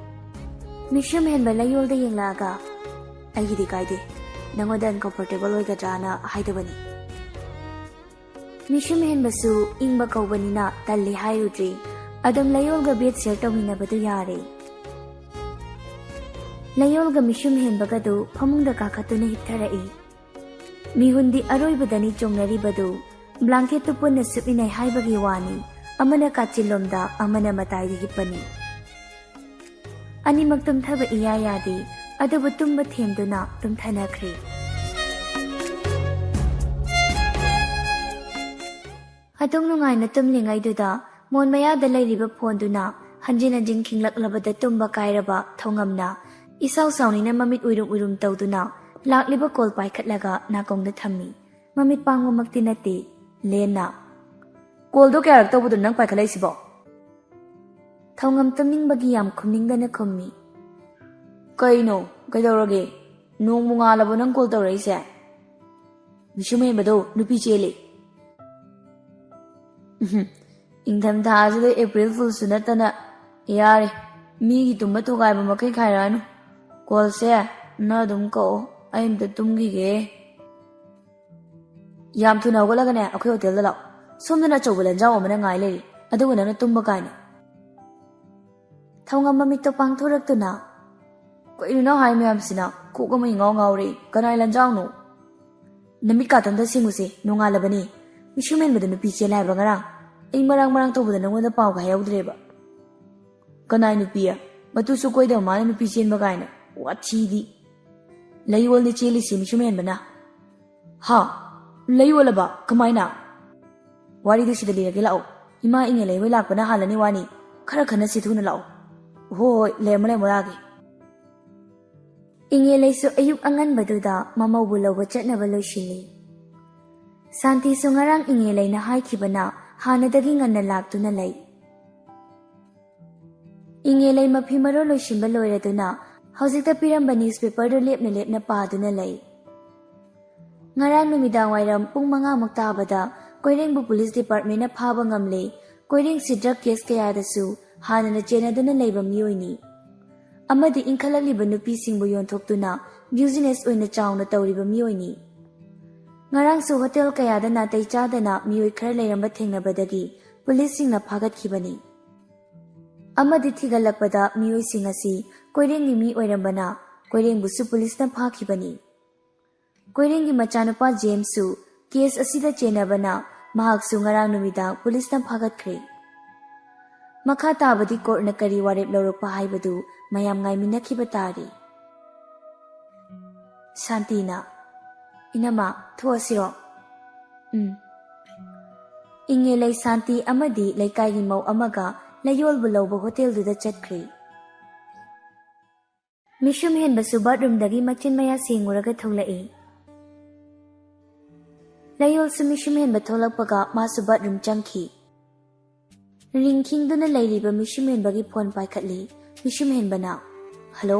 ꯃꯤꯁꯨꯝ ꯍꯦꯟꯕ ꯂꯌꯣꯜꯗ ꯌꯦꯡꯂꯛꯑꯒ, "ꯑꯩꯒꯤꯗꯤ ꯀꯥꯏꯗꯦ꯫ ꯅꯪꯉꯣꯟꯗ ꯑꯟꯀꯝꯐꯣꯔꯇꯦꯕꯜ ꯑꯣꯏꯒꯗ꯭ꯔꯥꯅ ꯍꯥꯏꯗꯕꯅꯤ꯫" ꯃꯤꯁꯨꯝ ꯍꯦꯟꯕꯁꯨ ꯏꯪꯕ ꯀꯧꯕꯅꯤꯅ ꯇꯜꯂꯤ ꯍꯥꯏꯔꯨꯗ꯭ꯔꯤ꯫ ꯑꯗꯨꯝ ꯂꯌꯣꯜꯒ ꯕꯦꯗ ꯁꯤꯌꯔ ꯇꯧꯃꯤꯟꯅꯕꯗꯨ ꯌꯥꯔꯦ꯫ ꯂꯌꯣꯜꯒ ꯃꯤꯁꯨꯝ ꯍꯦꯟꯕꯒꯗꯨ ꯐꯃꯨꯡꯗ ꯀꯥꯈꯠꯇꯨꯅ ꯍꯤꯞꯊꯔꯛꯏ꯫ ꯃꯤꯍꯨꯟꯗꯤ ꯑꯔꯣꯏꯕꯗꯅꯤ ꯆꯣꯡꯅꯔꯤꯕꯗꯨ꯫ ꯕ꯭ꯂꯥꯡꯀꯦꯠꯇꯨ ꯄꯨꯟꯅ ꯁꯨꯞꯃꯤꯟꯅꯩ ꯍꯥꯏꯕꯒꯤ ꯋꯥꯅꯤ꯫ ꯑꯃꯅ ꯀꯥꯆꯤꯜꯂꯣꯝꯗ, ꯑꯃꯅ ꯃꯇꯥꯏꯗ ꯍꯤꯞꯄꯅꯤ꯫ ꯑꯅꯤꯃꯛ ꯇꯨꯝꯊꯕ ꯏꯌꯥ ꯌꯥꯗꯦ, ꯑꯗꯨꯕꯨ ꯇꯨꯝꯕ ꯊꯦꯝꯗꯨꯅ ꯇꯨꯝꯊꯅꯈ꯭ꯔꯦ꯫ ꯑꯗꯨꯝ ꯅꯨꯡꯉꯥꯏꯅ ꯇꯨꯝꯂꯤꯉꯩꯗꯨꯗ ꯃꯣꯟ ꯃꯌꯥꯗ ꯂꯩꯔꯤꯕ ꯐꯣꯟꯗꯨꯅ ꯍꯟꯖꯤꯟ ꯍꯟꯖꯤꯟ ꯈꯤꯡꯂꯛꯂꯕꯗ ꯇꯨꯝꯕ ꯀꯥꯏꯔꯕ ꯊꯧꯉꯝꯅ ꯏꯁꯥꯎ ꯁꯥꯎꯅꯤꯅ ꯃꯃꯤꯠ ꯎꯏꯔꯨꯝ ꯎꯏꯔꯨꯝ ꯇꯧꯗꯨꯅ ꯂꯥꯛꯂꯤꯕ ꯀꯣꯜ ꯄꯥꯏꯈꯠꯂꯒ ꯅꯥꯀꯣꯡꯗ ꯊꯝꯃꯤ꯫ ꯃꯃꯤꯠ ꯄꯥꯡꯕꯃꯛꯇꯤ ꯅꯠꯇꯦ, ꯂꯦꯟꯅ꯫ "ꯀꯣꯜꯗꯣ ꯀꯌꯥꯔꯛ ꯇꯧꯕꯗꯣ ꯅꯪ ꯄꯥꯏꯈꯠꯂꯛꯏꯁꯤꯕꯣ?" ꯊꯧꯉꯝ ꯇꯨꯝꯅꯤꯡꯕꯒꯤ ꯌꯥꯝ ꯈꯨꯝꯅꯤꯡꯗꯅ ꯈꯨꯝꯃꯤ꯫ "ꯀꯩꯅꯣ? ꯀꯩꯗꯧꯔꯒꯦ? ꯅꯣꯡꯕꯨ ꯉꯥꯜꯂꯕꯣ ꯅꯪ ꯀꯣꯜ ꯇꯧꯔꯛꯏꯁꯦ?" "ꯃꯤꯁꯨꯝ ꯍꯦꯟꯕꯗꯣ ꯅꯨꯄꯤ ꯆꯦꯜꯂꯤ꯫" "ꯎꯝꯍꯨꯝ, ꯏꯪꯊꯝꯊꯥꯁꯤꯗ ꯑꯦꯄ꯭ꯔꯤꯜ ꯐꯨꯜꯁꯨ ꯅꯠꯇꯅ꯫ ꯌꯥꯔꯦ, ꯃꯤꯒꯤ ꯇꯨꯝꯕ ꯊꯨꯒꯥꯏꯕ ꯃꯈꯩ ꯈꯥꯏꯔꯛꯑꯅꯨ꯫ ꯀꯣꯜꯁꯦ ꯅꯪ ꯑꯗꯨꯝ ꯀꯛꯑꯣ, ꯑꯩ ꯑꯝꯇ ꯇꯨꯝꯈꯤꯒꯦ꯫" "ꯌꯥꯝ ꯊꯨꯅ ꯍꯧꯒꯠꯂꯒꯅꯦ ꯑꯩꯈꯣꯏ ꯍꯣꯇꯦꯜꯗ ꯂꯥꯛꯑꯣ꯫ ꯁꯣꯝꯗꯅ ꯑꯆꯧꯕ ꯂꯟꯖꯥꯎ ꯑꯃꯅ ꯉꯥꯏ ꯂꯩꯔꯤ, ꯑꯗꯨꯒ ꯅꯪꯅ ꯇꯨꯝꯕ ꯀꯥꯏꯅ꯫" ꯊꯧꯉꯝ ꯃꯃꯤꯠꯇꯣ ꯄꯥꯡꯊꯣꯔꯛꯇꯨꯅ, "ꯀꯩꯅꯣ ꯅꯪ ꯍꯥꯏ ꯃꯌꯥꯝꯁꯤꯅ? ꯀꯣꯛ ꯑꯃ ꯏꯉꯥꯎ ꯉꯥꯎꯔꯦ꯫ ꯀꯅꯥꯏ ꯂꯟꯖꯥꯎꯅꯣ?" "ꯅꯃꯤꯠ ꯀꯥꯇꯟꯗ ꯁꯤꯡꯉꯨꯁꯦ, ꯅꯣꯡꯉꯥꯜꯂꯕꯅꯤ꯫ ꯃꯤꯁꯨꯝ ꯍꯦꯟꯕꯗ ꯅꯨꯄꯤ ꯆꯦꯜꯂꯦ ꯍꯥꯏꯕ ꯉꯔꯥꯡ꯫ ꯑꯩ ꯃꯔꯥꯡ ꯃꯔꯥꯡ ꯇꯧꯕꯗ ꯅꯪꯉꯣꯟꯗ ꯄꯥꯎꯒ ꯍꯥꯏꯍꯧꯗ꯭ꯔꯦꯕ꯫" "ꯀꯅꯥꯏ ꯅꯨꯄꯤ? ꯃꯇꯨꯁꯨ ꯀꯣꯏꯗꯕ ꯃꯥꯅ ꯅꯨꯄꯤ ꯆꯦꯟꯕ ꯀꯥꯏꯅ꯫ ꯋꯥꯊꯤꯗꯤ꯫ ꯂꯩꯌꯣꯜꯅꯤ ꯆꯦꯜꯂꯤꯁꯤ ꯃꯤꯁꯨꯝ ꯍꯦꯟꯕꯅ꯫" "ꯍꯥ? ꯂꯩꯌꯣꯜꯂꯕ? ꯀꯃꯥꯏꯅ?" "ꯋꯥꯔꯤꯗꯨ ꯁꯤꯗ ꯂꯤꯔꯒꯦ ꯂꯥꯛꯑꯣ꯫ ꯏꯃꯥ ꯏꯉꯦꯂꯩ ꯍꯣꯏ ꯂꯥꯛꯄꯅ ꯍꯥꯜꯂꯅꯤ ꯋꯥꯅꯤ꯫ ꯈꯔ ꯈꯟꯅꯁꯤ ꯊꯨꯅ ꯂꯥꯛꯑꯣ꯫" "ꯍꯣꯏ ꯍꯣꯏ, ꯂꯩꯔꯝꯃꯣ ꯂꯩꯔꯝꯃꯣ, ꯂꯥꯛꯑꯒꯦ꯫" ꯏꯉꯦꯂꯩꯁꯨ ꯑꯌꯨꯛ ꯑꯉꯟꯕꯗꯨꯗ ꯃꯃꯧꯕꯨ ꯂꯧꯕ ꯆꯠꯅꯕ ꯂꯣꯏꯁꯤꯜꯂꯤ꯫ ꯁꯥꯟꯇꯤꯁꯨ ꯉꯔꯥꯡ ꯏꯉꯦꯂꯩꯅ ꯍꯥꯏꯈꯤꯕꯅ ꯍꯥꯟꯅꯗꯒꯤ ꯉꯟꯅ ꯂꯥꯛꯇꯨꯅ ꯂꯩ꯫ ꯏꯉꯦꯂꯩ ꯃꯐꯤ ꯃꯔꯣꯜ ꯂꯣꯏꯁꯤꯟꯕ ꯂꯣꯏꯔꯗꯨꯅ ꯍꯧꯖꯤꯛꯇ ꯄꯤꯔꯝꯕ ꯅ꯭ꯌꯨꯁꯄꯦꯄꯔꯗꯨ ꯂꯦꯞꯅ ꯂꯦꯞꯅ ꯄꯥꯗꯨꯅ ꯂꯩ꯫ ꯉꯔꯥꯡ ꯅꯨꯃꯤꯗꯥꯡ ꯋꯥꯏꯔꯝ ꯄꯨꯡ ꯃꯉꯥꯃꯨꯛ ꯇꯥꯕꯗ ꯀꯣꯏꯔꯦꯡꯕꯨ ꯄꯨꯂꯤꯁ ꯗꯤꯄꯥꯔꯠꯃꯦꯟꯅ ꯐꯥꯕ ꯉꯝꯂꯦ꯫ ꯀꯣꯏꯔꯦꯡꯁꯤ ꯗ꯭ꯔꯒ ꯀꯦꯁ ꯀꯌꯥꯗꯁꯨ ꯍꯥꯟꯅꯅ ꯆꯦꯟꯅꯗꯨꯅ ꯂꯩꯕ ꯃꯤꯑꯣꯏꯅꯤ ꯑꯃꯗꯤ ꯏꯟꯈꯠꯂꯛꯂꯤꯕ ꯅꯨꯄꯤꯁꯤꯡꯕꯨ ꯌꯣꯟꯊꯣꯛꯇꯨꯅ ꯕꯤꯖꯤꯅꯦꯁ ꯑꯣꯏꯅ ꯆꯥꯎꯅ ꯇꯧꯔꯤꯕ ꯃꯤꯑꯣꯏꯅꯤ꯫ ꯉꯔꯥꯡꯁꯨ ꯍꯣꯇꯦꯜ ꯀꯌꯥꯗ ꯅꯥꯇꯩ ꯆꯥꯗꯅ ꯃꯤꯑꯣꯏ ꯈꯔ ꯂꯩꯔꯝꯕ ꯊꯦꯡꯅꯕꯗꯒꯤ ꯄꯨꯂꯤꯁꯁꯤꯡꯅ ꯐꯥꯒꯠꯈꯤꯕꯅꯤ꯫ ꯑꯃꯗꯤ ꯊꯤꯒꯠꯂꯛꯄꯗ ꯃꯤꯑꯣꯏꯁꯤꯡ ꯑꯁꯤ ꯀꯣꯏꯔꯦꯡꯒꯤ ꯃꯤ ꯑꯣꯏꯔꯝꯕꯅ ꯀꯣꯏꯔꯦꯡꯕꯨꯁꯨ ꯄꯨꯂꯤꯁꯅ ꯐꯥꯈꯤꯕꯅꯤ꯫ ꯀꯣꯏꯔꯦꯡꯒꯤ ꯃꯆꯥꯅꯨꯄꯥ ꯖꯦꯝꯁꯁꯨ ꯀꯦꯁ ꯑꯁꯤꯗ ꯆꯦꯟꯅꯕꯅ ꯃꯍꯥꯛꯁꯨ ꯉꯔꯥꯡ ꯅꯨꯃꯤꯗꯥꯡ ꯄꯨꯂꯤꯁꯅ ꯐꯥꯒꯠꯈ꯭ꯔꯦ꯫ ꯃꯈꯥ ꯇꯥꯕꯗꯤ ꯀꯣꯔꯠꯅ ꯀꯔꯤ ꯋꯥꯔꯦꯞ ꯂꯧꯔꯛꯄ ꯍꯥꯏꯕꯗꯨ ꯃꯌꯥꯝ ꯉꯥꯏꯃꯤꯟꯅꯈꯤꯕ ꯇꯥꯔꯤ꯫ ꯁꯥꯟꯇꯤꯅ, "ꯏꯅꯝꯃ, ꯊꯣꯛꯑꯁꯤꯔꯣ?" "ꯎꯝ꯫" ꯏꯉꯦꯂꯩ ꯁꯥꯟꯇꯤ ꯑꯃꯗꯤ ꯂꯩꯀꯥꯏꯒꯤ ꯃꯧ ꯑꯃꯒ ꯂꯩꯌꯣꯜꯕꯨ ꯂꯧꯕ ꯍꯣꯇꯦꯜꯗꯨꯗ ꯆꯠꯈ꯭ꯔꯦ꯫ ꯃꯤꯁꯨꯝ ꯍꯦꯟꯕꯁꯨ ꯕꯥꯠꯔꯨꯝꯗꯒꯤ ꯃꯆꯤꯟ ꯃꯌꯥ ꯁꯦꯡꯉꯨꯔꯒ ꯊꯣꯛꯂꯛꯏ꯫ ꯂꯩꯌꯣꯜꯁꯨ ꯃꯤꯁꯨꯝ ꯍꯦꯟꯕ ꯊꯣꯛꯂꯛꯄꯒ ꯃꯥꯁꯨ ꯕꯥꯠꯔꯨꯝ ꯆꯪꯈꯤ꯫ ꯔꯤꯡ ꯈꯤꯡꯗꯨꯅ ꯂꯩꯔꯤꯕ ꯃꯤꯁꯨꯝ ꯍꯦꯟꯕꯒꯤ ꯐꯣꯟ ꯄꯥꯏꯈꯠꯂꯤ꯫ ꯃꯤꯁꯨꯝ ꯍꯦꯟꯕꯅ, "ꯍꯜꯂꯣ?"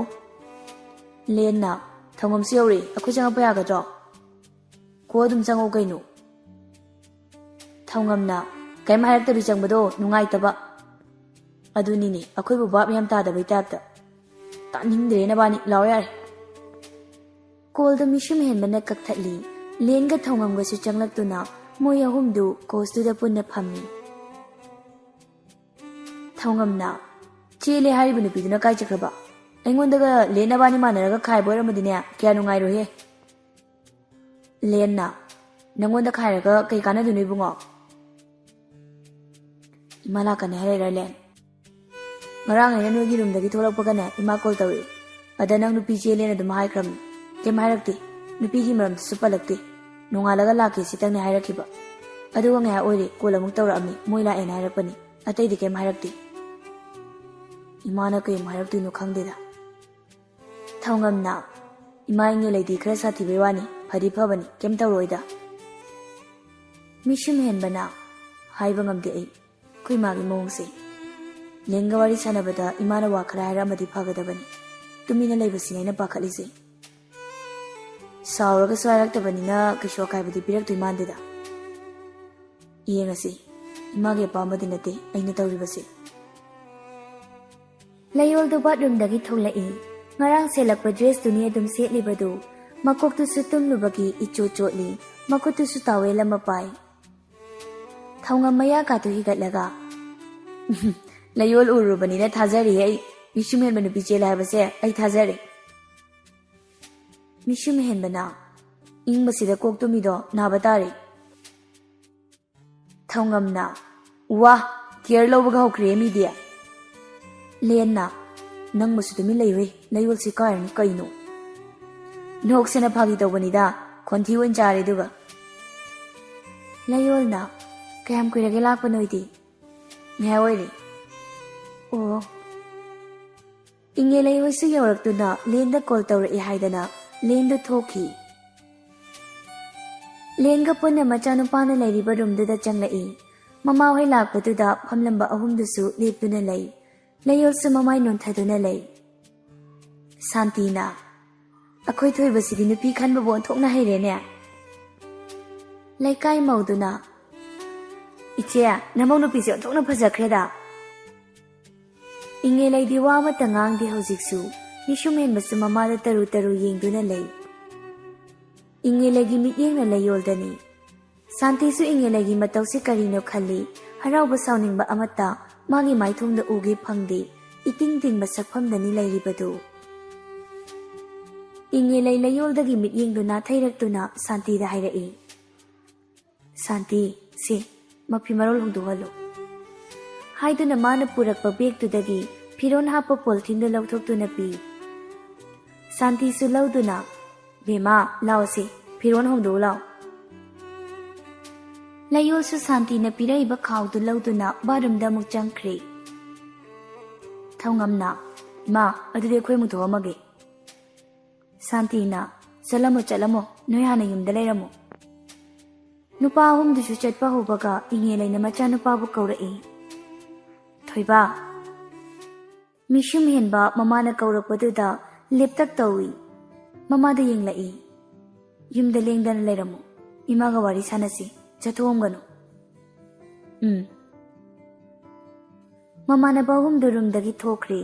ꯂꯦꯟꯅ, "ꯊꯧꯉꯝꯁꯨ ꯌꯧꯔꯛꯑꯦ, ꯑꯩꯈꯣꯏ ꯆꯪꯉꯛꯄ ꯌꯥꯒꯗ꯭ꯔꯣ?" "ꯀꯣ ꯑꯗꯨꯝ ꯆꯪꯉꯛꯎ ꯀꯩꯅꯣ꯫" ꯊꯧꯉꯝꯅ, "ꯀꯩꯝ ꯍꯥꯏꯔꯛꯇꯕꯤ ꯆꯪꯕꯗꯣ ꯅꯨꯡꯉꯥꯏꯇꯕ꯫" "ꯑꯗꯨꯅꯤꯅꯦ, ꯑꯩꯈꯣꯏꯕꯨ ꯚꯥꯞ ꯌꯥꯝ ꯇꯥꯗꯕꯩ ꯇꯥꯏꯞꯇ꯫ ꯇꯥꯅꯤꯡꯗ꯭ꯔꯦ ꯅꯕꯥꯅꯤ, ꯂꯥꯛꯑꯣ ꯌꯥꯔꯦ꯫" ꯀꯣꯜꯗ ꯃꯤꯁꯨꯝ ꯍꯦꯟꯕꯅ ꯀꯛꯊꯠꯂꯤ꯫ ꯂꯦꯟꯒ ꯊꯧꯉꯝꯒꯁꯨ ꯆꯪꯂꯛꯇꯨꯅ ꯃꯣꯏ ꯑꯍꯨꯝꯗꯨ ꯀꯣꯁꯇꯨꯗ ꯄꯨꯟꯅ ꯐꯝꯃꯤ꯫ ꯊꯧꯉꯝꯅ, "ꯆꯦꯜꯂꯦ ꯍꯥꯏꯔꯤꯕ ꯅꯨꯄꯤꯗꯨꯅ ꯀꯥꯏ ꯆꯠꯈ꯭ꯔꯕ? ꯑꯩꯉꯣꯟꯗꯒ ꯂꯦꯟ ꯅꯕꯥꯅꯤ ꯃꯥꯟꯅꯔꯒ ꯈꯥꯏꯕ ꯑꯣꯏꯔꯝꯃꯗꯤꯅꯦ, ꯀꯌꯥ ꯅꯨꯡꯉꯥꯏꯔꯣꯏꯍꯦ꯫" ꯂꯦꯟꯅ, "ꯅꯪꯉꯣꯟꯗ ꯈꯥꯏꯔꯒ ꯀꯩ ꯀꯥꯟꯅꯗꯣꯏꯅꯣ ꯏꯕꯨꯡꯉꯣ?" "ꯏꯃꯥ ꯂꯥꯛꯀꯅꯤ ꯍꯥꯏꯔꯛꯏꯔꯥ ꯂꯦꯟ?" "ꯉꯔꯥꯡ ꯑꯩꯅ ꯅꯣꯏꯒꯤ ꯔꯨꯝꯗꯒꯤ ꯊꯣꯛꯂꯛꯄꯒꯅꯦ, ꯏꯃꯥ ꯀꯣꯜ ꯇꯧꯔꯛꯏ꯫ ꯑꯗ ꯅꯪ ꯅꯨꯄꯤ ꯆꯦꯜꯂꯦꯅ ꯑꯗꯨꯝ ꯍꯥꯏꯈ꯭ꯔꯕꯅꯤ꯫ ꯀꯩꯝ ꯍꯥꯏꯔꯛꯇꯦ꯫ ꯅꯨꯄꯤꯒꯤ ꯃꯔꯝꯗꯁꯨ ꯄꯜꯂꯛꯇꯦ꯫ ꯅꯣꯡꯉꯥꯜꯂꯒ ꯂꯥꯛꯀꯦ ꯁꯤꯇꯪꯅꯦ ꯍꯥꯏꯔꯛꯈꯤꯕ꯫ ꯑꯗꯨꯒ ꯉꯥꯏꯍꯥꯛ ꯑꯣꯏꯔꯦ, ꯀꯣꯜ ꯑꯃꯨꯛ ꯇꯧꯔꯛꯑꯝꯃꯤ, ꯃꯣꯏ ꯂꯥꯛꯑꯦꯅ ꯍꯥꯏꯔꯛꯄꯅꯤ꯫ ꯑꯇꯩꯗꯤ ꯀꯩꯝ ꯍꯥꯏꯔꯛꯇꯦ꯫" ꯏꯃꯥꯅ ꯀꯩ ꯑꯃꯨꯛ ꯍꯥꯏꯔꯛꯇꯣꯏꯅꯣ ꯈꯪꯗꯦꯗ꯫ ꯊꯧꯉꯝꯅ, "ꯏꯃꯥ ꯏꯉꯦꯂꯩꯗꯤ ꯈꯔ ꯁꯥꯊꯤꯕꯩ ꯋꯥꯅꯤ, ꯐꯗꯤ ꯐꯕꯅꯤ, ꯀꯩꯝ ꯇꯧꯔꯣꯏꯗ꯫" ꯃꯤꯁꯨꯝ ꯍꯦꯟꯕꯅ, "ꯍꯥꯏꯕ ꯉꯝꯗꯦ ꯑꯩ, ꯑꯩꯈꯣꯏ ꯃꯥꯒꯤ ꯃꯑꯣꯡꯁꯦ꯫ ꯂꯦꯟꯒ ꯋꯥꯔꯤ ꯁꯥꯟꯅꯕꯗ ꯏꯃꯥꯅ ꯋꯥ ꯈꯔ ꯍꯥꯏꯔꯛꯑꯝꯃꯗꯤ ꯐꯒꯗꯕꯅꯤ꯫ ꯇꯨꯃꯤꯟꯅ ꯂꯩꯕꯁꯤꯅꯦ ꯑꯩꯅ ꯄꯥꯈꯠꯂꯤꯁꯦ꯫ ꯁꯥꯎꯔꯒꯁꯨ ꯍꯥꯏꯔꯛꯇꯕꯅꯤꯅ ꯀꯩꯁꯨ ꯑꯀꯥꯏꯕꯗꯤ ꯄꯤꯔꯛꯇꯣꯏ ꯃꯥꯟꯗꯦꯗ꯫ ꯌꯦꯡꯉꯁꯤ, ꯏꯃꯥꯒꯤ ꯑꯄꯥꯝꯕꯗꯤ ꯅꯠꯇꯦ ꯑꯩꯅ ꯇꯧꯔꯤꯕꯁꯦ꯫ ꯂꯌꯣꯜꯗꯨ ꯕꯥꯠꯔꯨꯝꯗꯒꯤ ꯊꯣꯛꯂꯛꯏ꯫ ꯉꯔꯥꯡ ꯁꯦꯠꯂꯛꯄ ꯗ꯭ꯔꯦꯁꯇꯨꯅꯤ ꯑꯗꯨꯝ ꯁꯦꯠꯂꯤꯕꯗꯨ꯫ ꯃꯀꯣꯛꯇꯨꯁꯨ ꯇꯨꯝꯂꯨꯕꯒꯤ ꯏꯆꯣꯠ ꯆꯣꯠꯂꯤ, ꯃꯈꯨꯠꯇꯨꯁꯨ ꯇꯥꯋꯦꯜ ꯑꯃ ꯄꯥꯏ꯫ ꯊꯧꯉꯝ ꯃꯌꯥ ꯀꯥꯇꯨ ꯍꯤꯒꯠꯂꯒ, "ꯂꯌꯣꯜ ꯎꯔꯨꯕꯅꯤꯅ ꯊꯥꯖꯔꯦ ꯑꯩ꯫ ꯃꯤꯁꯨꯝ ꯍꯦꯟꯕ ꯅꯨꯄꯤ ꯆꯦꯜꯂꯦ ꯍꯥꯏꯕꯁꯦ ꯑꯩ ꯊꯥꯖꯔꯦ꯫ ꯃꯤꯁꯨꯝ ꯍꯦꯟꯕꯅ ꯏꯪꯕꯁꯤꯗ ꯀꯣꯛ ꯇꯨꯝꯃꯤꯗꯣ ꯅꯥꯕ ꯇꯥꯔꯦ꯫" ꯊꯧꯉꯝꯅ, "ꯋꯥ, ꯀꯤꯌꯔ ꯂꯧꯕꯒ ꯍꯧꯈ꯭ꯔꯦ ꯃꯤꯗꯤ꯫" ꯂꯦꯟꯅ, "ꯅꯪꯕꯨꯁꯨ ꯇꯨꯃꯤꯟ ꯂꯩꯌꯨꯍꯦ, ꯂꯌꯣꯜꯁꯤ ꯀꯥꯏꯔꯅꯤ ꯀꯩꯅꯣ꯫ ꯅꯣꯛꯁꯦꯅ ꯐꯥꯒꯤ ꯇꯧꯕꯅꯤꯗ, ꯈꯣꯟꯊꯤ ꯑꯣꯏꯅ ꯆꯥꯔꯦ ꯑꯗꯨꯒ꯫" ꯂꯌꯣꯜꯅ, "ꯀꯌꯥꯝ ꯀꯨꯏꯔꯒꯦ ꯂꯥꯛꯄ ꯅꯣꯏꯗꯤ?" "ꯉꯥꯏꯍꯥꯛ ꯑꯣꯏꯔꯦ꯫" "ꯑꯣ꯫" ꯏꯉꯦꯂꯩ ꯍꯣꯏꯁꯨ ꯌꯧꯔꯛꯇꯨꯅ ꯂꯦꯟꯗ ꯀꯣꯜ ꯇꯧꯔꯛꯑꯦ ꯍꯥꯏꯗꯅ ꯂꯦꯟꯗꯨ ꯊꯣꯛꯈꯤ꯫ ꯂꯦꯟꯒ ꯄꯨꯟꯅ ꯃꯆꯥꯅꯨꯄꯥꯅ ꯂꯩꯔꯤꯕ ꯔꯨꯝꯗꯨꯗ ꯆꯪꯂꯛꯏ꯫ ꯃꯃꯥꯍꯣꯏ ꯂꯥꯛꯄꯗꯨꯗ ꯐꯝꯂꯝꯕ ꯑꯍꯨꯝꯗꯨꯁꯨ ꯂꯦꯞꯇꯨꯅ ꯂꯩ꯫ ꯂꯌꯣꯜꯁꯨ ꯃꯃꯥꯏ ꯅꯣꯟꯊꯗꯨꯅ ꯂꯩ꯫ ꯁꯥꯟꯇꯤꯅ, "ꯑꯩꯈꯣꯏ ꯊꯣꯏꯕꯁꯤꯗꯤ ꯅꯨꯄꯤ ꯈꯟꯕꯕꯨ ꯑꯣꯟꯊꯣꯛꯅ ꯍꯩꯔꯦꯅꯦ꯫" ꯂꯩꯀꯥꯏ ꯃꯧꯗꯨꯅ, "ꯏꯆꯦ, ꯅꯃꯧ ꯅꯨꯄꯤꯁꯦ ꯑꯣꯟꯊꯣꯛꯅ ꯐꯖꯈ꯭ꯔꯦꯗ꯫" ꯏꯉꯦꯂꯩꯗꯤ ꯋꯥ ꯑꯃꯠꯇ ꯉꯥꯡꯗꯦ ꯍꯧꯖꯤꯛꯁꯨ꯫ ꯃꯤꯁꯨꯝ ꯍꯦꯟꯕꯁꯨ ꯃꯃꯥꯗ ꯇꯔꯨ ꯇꯔꯨ ꯌꯦꯡꯗꯨꯅ ꯂꯩ꯫ ꯏꯉꯦꯂꯩꯒꯤ ꯃꯤꯠꯌꯦꯡꯅ ꯂꯌꯣꯜꯗꯅꯤ꯫ ꯁꯥꯟꯇꯤꯁꯨ ꯏꯉꯦꯂꯩꯒꯤ ꯃꯇꯧꯁꯤ ꯀꯔꯤꯅꯣ ꯈꯜꯂꯤ꯫ ꯍꯔꯥꯎꯕ ꯁꯥꯎꯅꯤꯡꯕ ꯑꯃꯠꯇ ꯃꯥꯒꯤ ꯃꯥꯏꯊꯣꯡꯗ ꯎꯒꯦ ꯐꯪꯗꯦ꯫ ꯏꯇꯤꯡ ꯇꯤꯡꯕ ꯁꯛꯐꯝꯗꯅꯤ ꯂꯩꯔꯤꯕꯗꯨ꯫ ꯏꯉꯦꯂꯩ ꯂꯌꯣꯜꯗꯒꯤ ꯃꯤꯠꯌꯦꯡꯗꯨ ꯅꯥꯊꯩꯔꯛꯇꯨꯅ ꯁꯥꯟꯇꯤꯗ ꯍꯥꯏꯔꯛꯏ, "ꯁꯥꯟꯇꯤ, ꯁꯤ, ꯃꯐꯤ ꯃꯔꯣꯜ ꯍꯣꯡꯗꯣꯛꯍꯜꯂꯨ꯫" ꯍꯥꯏꯗꯨꯅ ꯃꯥꯅ ꯄꯨꯔꯛꯄ ꯕꯦꯒꯇꯨꯗꯒꯤ ꯐꯤꯔꯣꯜ ꯍꯥꯞꯄ ꯄꯣꯂꯤꯊꯤꯟꯗꯨ ꯂꯧꯊꯣꯛꯇꯨꯅ ꯄꯤ꯫ ꯁꯥꯟꯇꯤꯁꯨ ꯂꯧꯗꯨꯅ, "ꯕꯦꯝꯃ, ꯂꯥꯎꯁꯤ, ꯐꯤꯔꯣꯜ ꯍꯣꯡꯗꯣꯛꯎ ꯂꯥꯎ꯫" ꯂꯌꯣꯜꯁꯨ ꯁꯥꯟꯇꯤꯅ ꯄꯤꯔꯛꯏꯕ ꯈꯥꯎꯗꯨ ꯂꯧꯗꯨꯅ ꯕꯥꯠꯔꯨꯝꯗ ꯑꯃꯨꯛ ꯆꯪꯈ꯭ꯔꯦ꯫ ꯊꯧꯉꯝꯅ, "ꯏꯃꯥ, ꯑꯗꯨꯗꯤ ꯑꯩꯈꯣꯏ ꯑꯃꯨꯛ ꯊꯣꯛꯑꯝꯃꯒꯦ꯫" ꯁꯥꯟꯇꯤꯅ, "ꯆꯠꯂꯝꯃꯣ, ꯆꯠꯂꯝꯃꯣ, ꯅꯣꯏ ꯍꯥꯟꯅ ꯌꯨꯝꯗ ꯂꯩꯔꯝꯃꯣ꯫" ꯅꯨꯄꯥ ꯑꯍꯨꯝꯗꯨꯁꯨ ꯆꯠꯄ ꯍꯧꯕꯒ ꯏꯉꯦꯂꯩꯅ ꯃꯆꯥꯅꯨꯄꯥꯕꯨ ꯀꯧꯔꯛꯏ, "ꯊꯣꯏꯕ, ꯃꯤꯁꯨꯝ ꯍꯦꯟꯕ ꯃꯃꯥꯅ ꯀꯧꯔꯛꯄꯗꯨꯗ ꯂꯦꯞꯇꯛ ꯇꯧꯏ꯫ ꯃꯃꯥꯗ ꯌꯦꯡꯂꯛꯏ꯫ "ꯌꯨꯝꯗ ꯂꯦꯡꯗꯅ ꯂꯩꯔꯝꯃꯨ꯫ ꯏꯃꯥꯒ ꯋꯥꯔꯤ ꯁꯥꯟꯅꯁꯤ꯫ ꯆꯠꯊꯣꯛꯑꯝꯒꯅꯨ꯫" "ꯎꯝ꯫" ꯃꯃꯥꯟꯅꯕ ꯑꯍꯨꯝꯗꯨ ꯔꯨꯝꯗꯒꯤ ꯊꯣꯛꯈ꯭ꯔꯦ꯫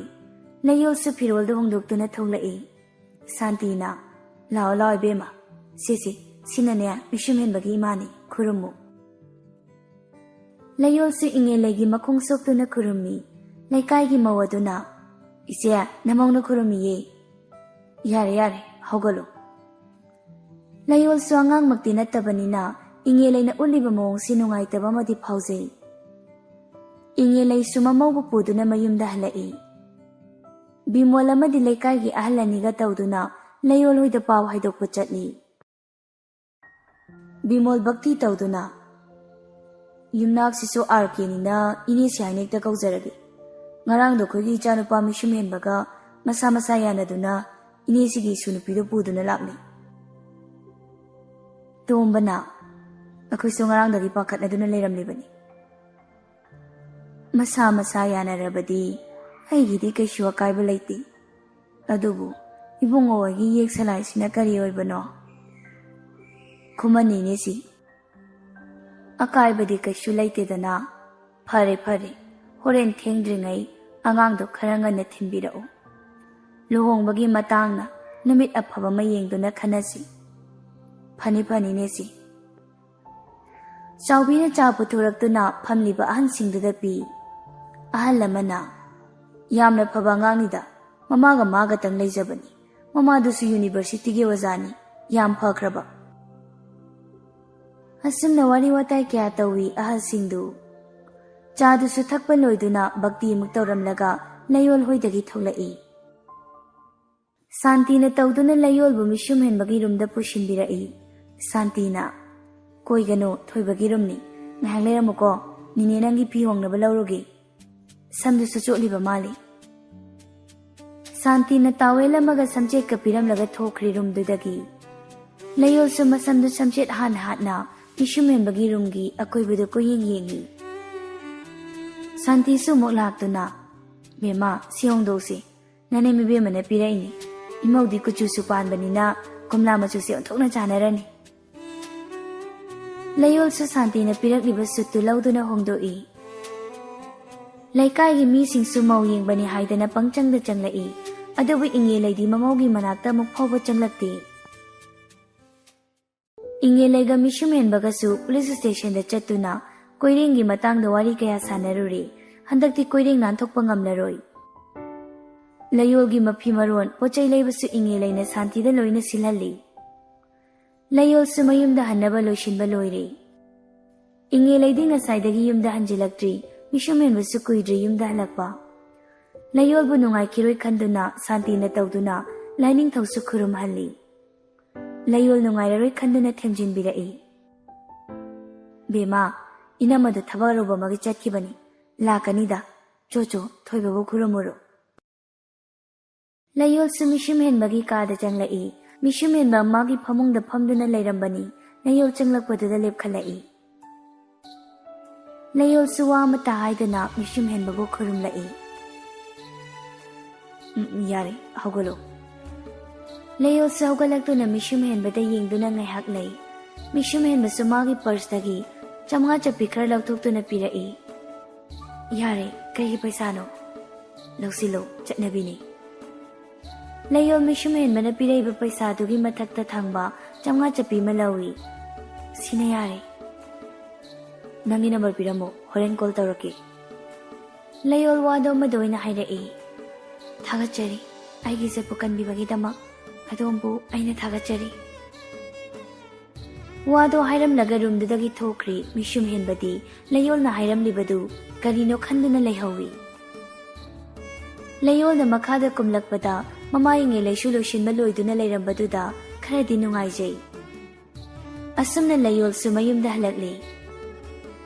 ꯂꯩꯌꯣꯜꯁꯨ ꯐꯤꯔꯣꯜꯗꯨ ꯍꯣꯡꯗꯣꯛꯇꯨꯅ ꯊꯣꯛꯂꯛꯏ꯫ ꯁꯥꯟꯇꯤꯅ, "ꯂꯥꯛꯑꯣ, ꯂꯥꯛꯑꯣ ꯏꯕꯦꯝꯃ꯫ ꯁꯤꯁꯤ, ꯁꯤꯅꯅꯦ ꯃꯤꯁꯨꯝ ꯍꯦꯟꯕꯒꯤ ꯏꯃꯥꯅꯤ꯫ ꯈꯨꯔꯨꯝꯃꯨ꯫" ꯂꯩꯌꯣꯜꯁꯨ ꯏꯉꯦꯂꯩꯒꯤ ꯃꯈꯣꯡ ꯁꯣꯛꯇꯨꯅ ꯈꯨꯔꯨꯝꯃꯤ꯫ ꯂꯩꯀꯥꯏꯒꯤ ꯃꯧ ꯑꯗꯨꯅ, "ꯏꯆꯦ, ꯅꯃꯧꯅ ꯈꯨꯔꯨꯝꯃꯤꯌꯦ꯫" "ꯌꯥꯔꯦ, ꯌꯥꯔꯦ, ꯍꯧꯒꯠꯂꯣ꯫" ꯂꯩꯌꯣꯜꯁꯨ ꯑꯉꯥꯡꯃꯛꯇꯤ ꯅꯠꯇꯕꯅꯤꯅ ꯏꯉꯦꯂꯩꯅ ꯎꯠꯂꯤꯕ ꯃꯑꯣꯡꯁꯤ ꯅꯨꯡꯉꯥꯏꯇꯕ ꯑꯃꯗꯤ ꯐꯥꯎꯖꯩ꯫ ꯏꯉꯦꯂꯩꯁꯨ ꯃꯃꯧꯕꯨ ꯄꯨꯗꯨꯅ ꯃꯌꯨꯝꯗ ꯍꯜꯂꯛꯏ꯫ ꯕꯤꯃꯣꯜ ꯑꯃꯗꯤ ꯂꯩꯀꯥꯏꯒꯤ ꯑꯍꯜ ꯑꯅꯤꯒ ꯇꯧꯗꯨꯅ ꯂꯩꯌꯣꯜ ꯍꯣꯏꯗ ꯄꯥꯎ ꯍꯥꯏꯗꯣꯛꯄ ꯆꯠꯂꯤ꯫ ꯕꯤꯃꯣꯜ ꯚꯛꯇꯤ ꯇꯧꯗꯨꯅ, "ꯌꯨꯝꯅꯥꯛꯁꯤꯁꯨ ꯑꯥꯔ ꯀꯦꯅꯤꯅ ꯏꯅꯦꯁꯤ ꯍꯥꯏꯅ ꯍꯦꯛꯇ ꯀꯧꯖꯔꯒꯦ꯫ ꯉꯔꯥꯡꯗꯣ ꯑꯩꯈꯣꯏꯒꯤ ꯏꯆꯥꯅꯨꯄꯥ ꯃꯤꯁꯨꯝ ꯍꯦꯟꯕꯒ ꯃꯁꯥ ꯃꯁꯥ ꯌꯥꯅꯗꯨꯅ ꯏꯅꯦꯁꯤꯒꯤ ꯏꯁꯨ ꯅꯨꯄꯤꯗꯣ ꯄꯨꯗꯨꯅ ꯂꯥꯛꯂꯦ꯫" ꯇꯣꯝꯕꯅ, "ꯑꯩꯈꯣꯏꯁꯨ ꯉꯔꯥꯡꯗꯒꯤ ꯄꯥꯈꯠꯅꯗꯨꯅ ꯂꯩꯔꯝꯂꯤꯕꯅꯤ꯫" "ꯃꯁꯥ ꯃꯁꯥ ꯌꯥꯅꯔꯕꯗꯤ ꯑꯩꯒꯤꯗꯤ ꯀꯩꯁꯨ ꯑꯀꯥꯏꯕ ꯂꯩꯇꯦ꯫ ꯑꯗꯨꯕꯨ ꯏꯕꯨꯡꯉꯣ ꯍꯣꯏꯒꯤ ꯌꯦꯛ ꯁꯂꯥꯏꯁꯤꯅ ꯀꯔꯤ ꯑꯣꯏꯕꯅꯣ?" ꯈꯨꯃꯟꯅꯤꯅꯦ ꯁꯤ꯫ "ꯑꯀꯥꯏꯕꯗꯤ ꯀꯩꯁꯨ ꯂꯩꯇꯦꯗꯅ꯫ ꯐꯔꯦ, ꯐꯔꯦ, ꯍꯣꯔꯦꯟ ꯊꯦꯡꯗ꯭ꯔꯤꯉꯩ ꯑꯉꯥꯡꯗꯣ ꯈꯔ ꯉꯟꯅ ꯊꯤꯟꯕꯤꯔꯛꯎ꯫ ꯂꯨꯍꯣꯡꯕꯒꯤ ꯃꯇꯥꯡꯅ ꯅꯨꯃꯤꯠ ꯑꯐꯕ ꯑꯃ ꯌꯦꯡꯗꯨꯅ ꯈꯟꯅꯁꯤ꯫" "ꯐꯅꯤ, ꯐꯅꯤꯅꯦ ꯁꯤ꯫" ꯆꯥꯎꯕꯤꯅ ꯆꯥ ꯄꯨꯊꯣꯔꯛꯇꯨꯅ ꯐꯝꯂꯤꯕ ꯑꯍꯟꯁꯤꯡꯗꯨꯗ ꯄꯤ꯫ ꯑꯍꯜ ꯑꯃꯅ, "ꯌꯥꯝꯅ ꯐꯕ ꯑꯉꯥꯡꯅꯤꯗ, ꯃꯃꯥꯒ ꯃꯥꯒꯇꯪ ꯂꯩꯖꯕꯅꯤ꯫ ꯃꯃꯥꯗꯨꯁꯨ ꯌꯨꯅꯤꯚꯔꯁꯤꯇꯤꯒꯤ ꯑꯣꯖꯥꯅꯤ꯫ ꯌꯥꯝ ꯐꯈ꯭ꯔꯕ꯫" ꯑꯁꯨꯝꯅ ꯋꯥꯔꯤ ꯋꯥꯇꯥꯏ ꯀꯌꯥ ꯇꯧꯏ ꯑꯍꯜꯁꯤꯡꯗꯨ꯫ ꯆꯥꯗꯨꯁꯨ ꯊꯛꯄ ꯂꯣꯏꯗꯨꯅ ꯚꯛꯇꯤ ꯑꯃꯨꯛ ꯇꯧꯔꯝꯂꯒ ꯂꯩꯌꯣꯜ ꯍꯣꯏꯗꯒꯤ ꯊꯣꯛꯂꯛꯏ꯫ ꯁꯥꯟꯇꯤꯅ ꯇꯧꯗꯨꯅ ꯂꯩꯌꯣꯜꯕꯨ ꯃꯤꯁꯨꯝ ꯍꯦꯟꯕꯒꯤ ꯔꯨꯝꯗ ꯄꯨꯁꯤꯟꯕꯤꯔꯛꯏ꯫ ꯁꯥꯟꯇꯤꯅ, "ꯀꯣꯏꯒꯅꯨ, ꯊꯣꯏꯕꯒꯤ ꯔꯨꯝꯅꯤ꯫ ꯉꯥꯏꯍꯥꯛ ꯂꯩꯔꯝꯃꯨꯀꯣ, ꯅꯤꯅꯦ ꯅꯪꯒꯤ ꯐꯤ ꯍꯣꯡꯅꯕ ꯂꯧꯔꯨꯒꯦ꯫ ꯁꯝꯗꯨꯁꯨ ꯆꯣꯠꯂꯤꯕ ꯃꯥꯜꯂꯤ꯫" ꯁꯥꯟꯇꯤꯅ ꯇꯥꯋꯦꯜ ꯑꯃꯒ ꯁꯝꯆꯦꯠꯀ ꯄꯤꯔꯝꯂꯒ ꯊꯣꯛꯈ꯭ꯔꯦ ꯔꯨꯝꯗꯨꯗꯒꯤ꯫ ꯂꯩꯌꯣꯜꯁꯨ ꯃꯁꯝꯗꯨ ꯁꯝꯆꯦꯠ ꯍꯥꯟꯅ ꯍꯥꯠꯅ ꯃꯤꯁꯨꯝ ꯍꯦꯟꯕꯒꯤ ꯔꯨꯝꯒꯤ ꯑꯀꯣꯏꯕꯗꯨ ꯀꯣꯏꯌꯦꯡ ꯌꯦꯡꯏ꯫ ꯁꯥꯟꯇꯤꯁꯨ ꯑꯃꯨꯛ ꯂꯥꯛꯇꯨꯅ, "ꯕꯦꯝꯃ, ꯁꯤ ꯍꯣꯡꯗꯣꯛꯁꯤ꯫ ꯅꯅꯦꯝ ꯏꯕꯦꯝꯃꯅ ꯄꯤꯔꯛꯏꯅꯤ꯫ ꯏꯃꯧꯗꯤ ꯀꯨꯆꯨꯁꯨ ꯄꯥꯟꯕꯅꯤꯅ ꯀꯣꯝꯂꯥ ꯃꯆꯨꯁꯦ ꯑꯣꯟꯊꯣꯛꯅ ꯆꯥꯟꯅꯔꯅꯤ꯫" ꯂꯩꯌꯣꯜꯁꯨ ꯁꯥꯟꯇꯤꯅ ꯄꯤꯔꯛꯂꯤꯕ ꯁꯨꯠꯇꯨ ꯂꯧꯗꯨꯅ ꯍꯣꯡꯗꯣꯛꯏ꯫ ꯂꯩꯀꯥꯏꯒꯤ ꯃꯤꯁꯤꯡꯁꯨ ꯃꯧ ꯌꯦꯡꯕꯅꯤ ꯍꯥꯏꯗꯅ ꯄꯪꯆꯪꯗ ꯆꯪꯂꯛꯏ꯫ ꯑꯗꯨꯕꯨ ꯏꯉꯦꯂꯩꯗꯤ ꯃꯃꯧꯒꯤ ꯃꯅꯥꯛꯇ ꯑꯃꯨꯛ ꯐꯥꯎꯕ ꯆꯪꯂꯛꯇꯦ꯫ ꯏꯉꯦꯂꯩꯒ ꯃꯤꯁꯨꯝ ꯍꯦꯟꯕꯒꯁꯨ ꯄꯨꯂꯤꯁ ꯁ꯭ꯇꯦꯁꯟꯗ ꯆꯠꯇꯨꯅ ꯀꯣꯏꯔꯦꯡꯒꯤ ꯃꯇꯥꯡꯗ ꯋꯥꯔꯤ ꯀꯌꯥ ꯁꯥꯟꯅꯔꯨꯔꯦ꯫ ꯍꯟꯗꯛꯇꯤ ꯀꯣꯏꯔꯦꯡ ꯅꯥꯟꯊꯣꯛꯄ ꯉꯝꯂꯔꯣꯏ꯫ ꯂꯩꯌꯣꯜꯒꯤ ꯃꯐꯤ ꯃꯔꯣꯟ, ꯄꯣꯠ ꯆꯩ ꯂꯩꯕꯁꯨ ꯏꯉꯦꯂꯩꯅ ꯁꯥꯟꯇꯤꯗ ꯂꯣꯏꯅ ꯁꯤꯜꯍꯜꯂꯤ꯫ ꯂꯩꯌꯣꯜꯁꯨ ꯃꯌꯨꯝꯗ ꯍꯟꯅꯕ ꯂꯣꯏꯁꯤꯟꯕ ꯂꯣꯏꯔꯦ꯫ ꯏꯉꯦꯂꯩꯗꯤ ꯉꯁꯥꯏꯗꯒꯤ ꯌꯨꯝꯗ ꯍꯟꯖꯤꯜꯂꯛꯇ꯭ꯔꯤ꯫ ꯃꯤꯁꯨꯝ ꯍꯦꯟꯕꯁꯨ ꯀꯨꯏꯗ꯭ꯔꯤ ꯌꯨꯝꯗ ꯍꯜꯂꯛꯄ꯫ ꯂꯩꯌꯣꯜꯕꯨ ꯅꯨꯡꯉꯥꯏꯈꯤꯔꯣꯏ ꯈꯟꯗꯨꯅ ꯁꯥꯟꯇꯤꯅ ꯇꯧꯗꯨꯅ ꯂꯥꯏꯅꯤꯡꯊꯧꯁꯨ ꯈꯨꯔꯨꯝꯍꯜꯂꯤ꯫ ꯂꯩꯌꯣꯜ ꯅꯨꯡꯉꯥꯏꯔꯔꯣꯏ ꯈꯟꯗꯨꯅ ꯊꯦꯝꯖꯤꯟꯕꯤꯔꯛꯏ꯫ "ꯕꯦꯝꯃ, ꯏꯅꯝꯃꯗꯨ ꯊꯕꯛ ꯑꯔꯨꯕ ꯑꯃꯒꯤ ꯆꯠꯈꯤꯕꯅꯤ꯫ ꯂꯥꯛꯀꯅꯤꯗ꯫ ꯆꯣ ꯆꯣ, ꯊꯣꯏꯕꯕꯨ ꯈꯨꯔꯨꯝꯃꯨꯔꯣ꯫" ꯂꯩꯌꯣꯜꯁꯨ ꯃꯤꯁꯨꯝ ꯍꯦꯟꯕꯒꯤ ꯀꯥꯗ ꯆꯪꯂꯛꯏ꯫ ꯃꯤꯁꯨꯝ ꯍꯦꯟꯕ ꯃꯥꯒꯤ ꯐꯃꯨꯡꯗ ꯐꯝꯗꯨꯅ ꯂꯩꯔꯝꯕꯅꯤ꯫ ꯂꯩꯌꯣꯜ ꯆꯪꯂꯛꯄꯗꯨꯗ ꯂꯦꯞꯈꯠꯂꯛꯏ꯫ ꯂꯩꯌꯣꯜꯁꯨ ꯋꯥ ꯑꯃꯠꯇ ꯍꯥꯏꯗꯅ ꯃꯤꯁꯨꯝ ꯍꯦꯟꯕꯕꯨ ꯈꯨꯔꯨꯝꯂꯛꯏ꯫ "ꯎꯝ, ꯌꯥꯔꯦ, ꯍꯧꯒꯠꯂꯣ꯫" ꯂꯩꯌꯣꯜꯁꯨ ꯍꯧꯒꯠꯂꯛꯇꯨꯅ ꯃꯤꯁꯨꯝ ꯍꯦꯟꯕꯗ ꯌꯦꯡꯗꯨꯅ ꯉꯥꯏꯍꯥꯛ ꯂꯩ꯫ ꯃꯤꯁꯨꯝ ꯍꯦꯟꯕꯁꯨ ꯃꯥꯒꯤ ꯄꯔꯁꯇꯒꯤ ꯆꯥꯝꯃꯉꯥ ꯆꯞꯄꯤ ꯈꯔ ꯂꯧꯊꯣꯛꯇꯨꯅ ꯄꯤꯔꯛꯏ꯫ "ꯌꯥꯔꯦ, ꯀꯩꯒꯤ ꯄꯩꯁꯥꯅꯣ? ꯂꯧꯁꯤꯜꯂꯣ, ꯆꯠꯅꯕꯤꯅꯤ꯫" ꯂꯩꯌꯣꯜ ꯃꯤꯁꯨꯝ ꯍꯦꯟꯕꯅ ꯄꯤꯔꯛꯏꯕ ꯄꯩꯁꯥꯗꯨꯒꯤ ꯃꯊꯛꯇ ꯊꯪꯕ ꯆꯥꯝꯃꯉꯥ ꯆꯞꯄꯤ ꯑꯃ ꯂꯧꯏ꯫ "ꯁꯤꯅ ꯌꯥꯔꯦ꯫ ꯅꯪꯒꯤ ꯅꯝꯕꯔ ꯄꯤꯔꯝꯃꯣ, ꯍꯣꯔꯦꯟ ꯀꯣꯜ ꯇꯧꯔꯛꯀꯦ꯫" ꯂꯩꯌꯣꯜ ꯋꯥꯗꯣ ꯑꯃꯗ ꯑꯣꯏꯅ ꯍꯥꯏꯔꯛꯏ꯫ "ꯊꯥꯒꯠꯆꯔꯤ, ꯑꯩꯒꯤ ꯏꯖꯠꯄꯨ ꯀꯟꯕꯤꯕꯒꯤꯗꯃꯛ꯫ ꯑꯗꯣꯝꯕꯨ ꯑꯩꯅ ꯊꯥꯒꯠꯆꯔꯤ꯫" ꯋꯥꯗꯣ ꯍꯥꯏꯔꯝꯂꯒ ꯔꯨꯝꯗꯨꯗꯒꯤ ꯊꯣꯛꯈ꯭ꯔꯤ꯫ ꯃꯤꯁꯨꯝ ꯍꯦꯟꯕꯗꯤ ꯂꯩꯌꯣꯜꯅ ꯍꯥꯏꯔꯝꯂꯤꯕꯗꯨ ꯀꯔꯤꯅꯣ ꯈꯟꯗꯨꯅ ꯂꯩꯍꯧꯏ꯫ ꯂꯩꯌꯣꯜꯅ ꯃꯈꯥꯗ ꯀꯨꯝꯂꯛꯄꯗ ꯃꯃꯥ ꯏꯉꯦꯂꯩꯁꯨ ꯂꯣꯏꯁꯤꯟꯕ ꯂꯣꯏꯗꯨꯅ ꯂꯩꯔꯝꯕꯗꯨꯗ ꯈꯔꯗꯤ ꯅꯨꯡꯉꯥꯏꯖꯩ꯫ ꯑꯁꯨꯝꯅ ꯂꯩꯌꯣꯜꯁꯨ ꯃꯌꯨꯝꯗ ꯍꯜꯂꯛꯂꯤ꯫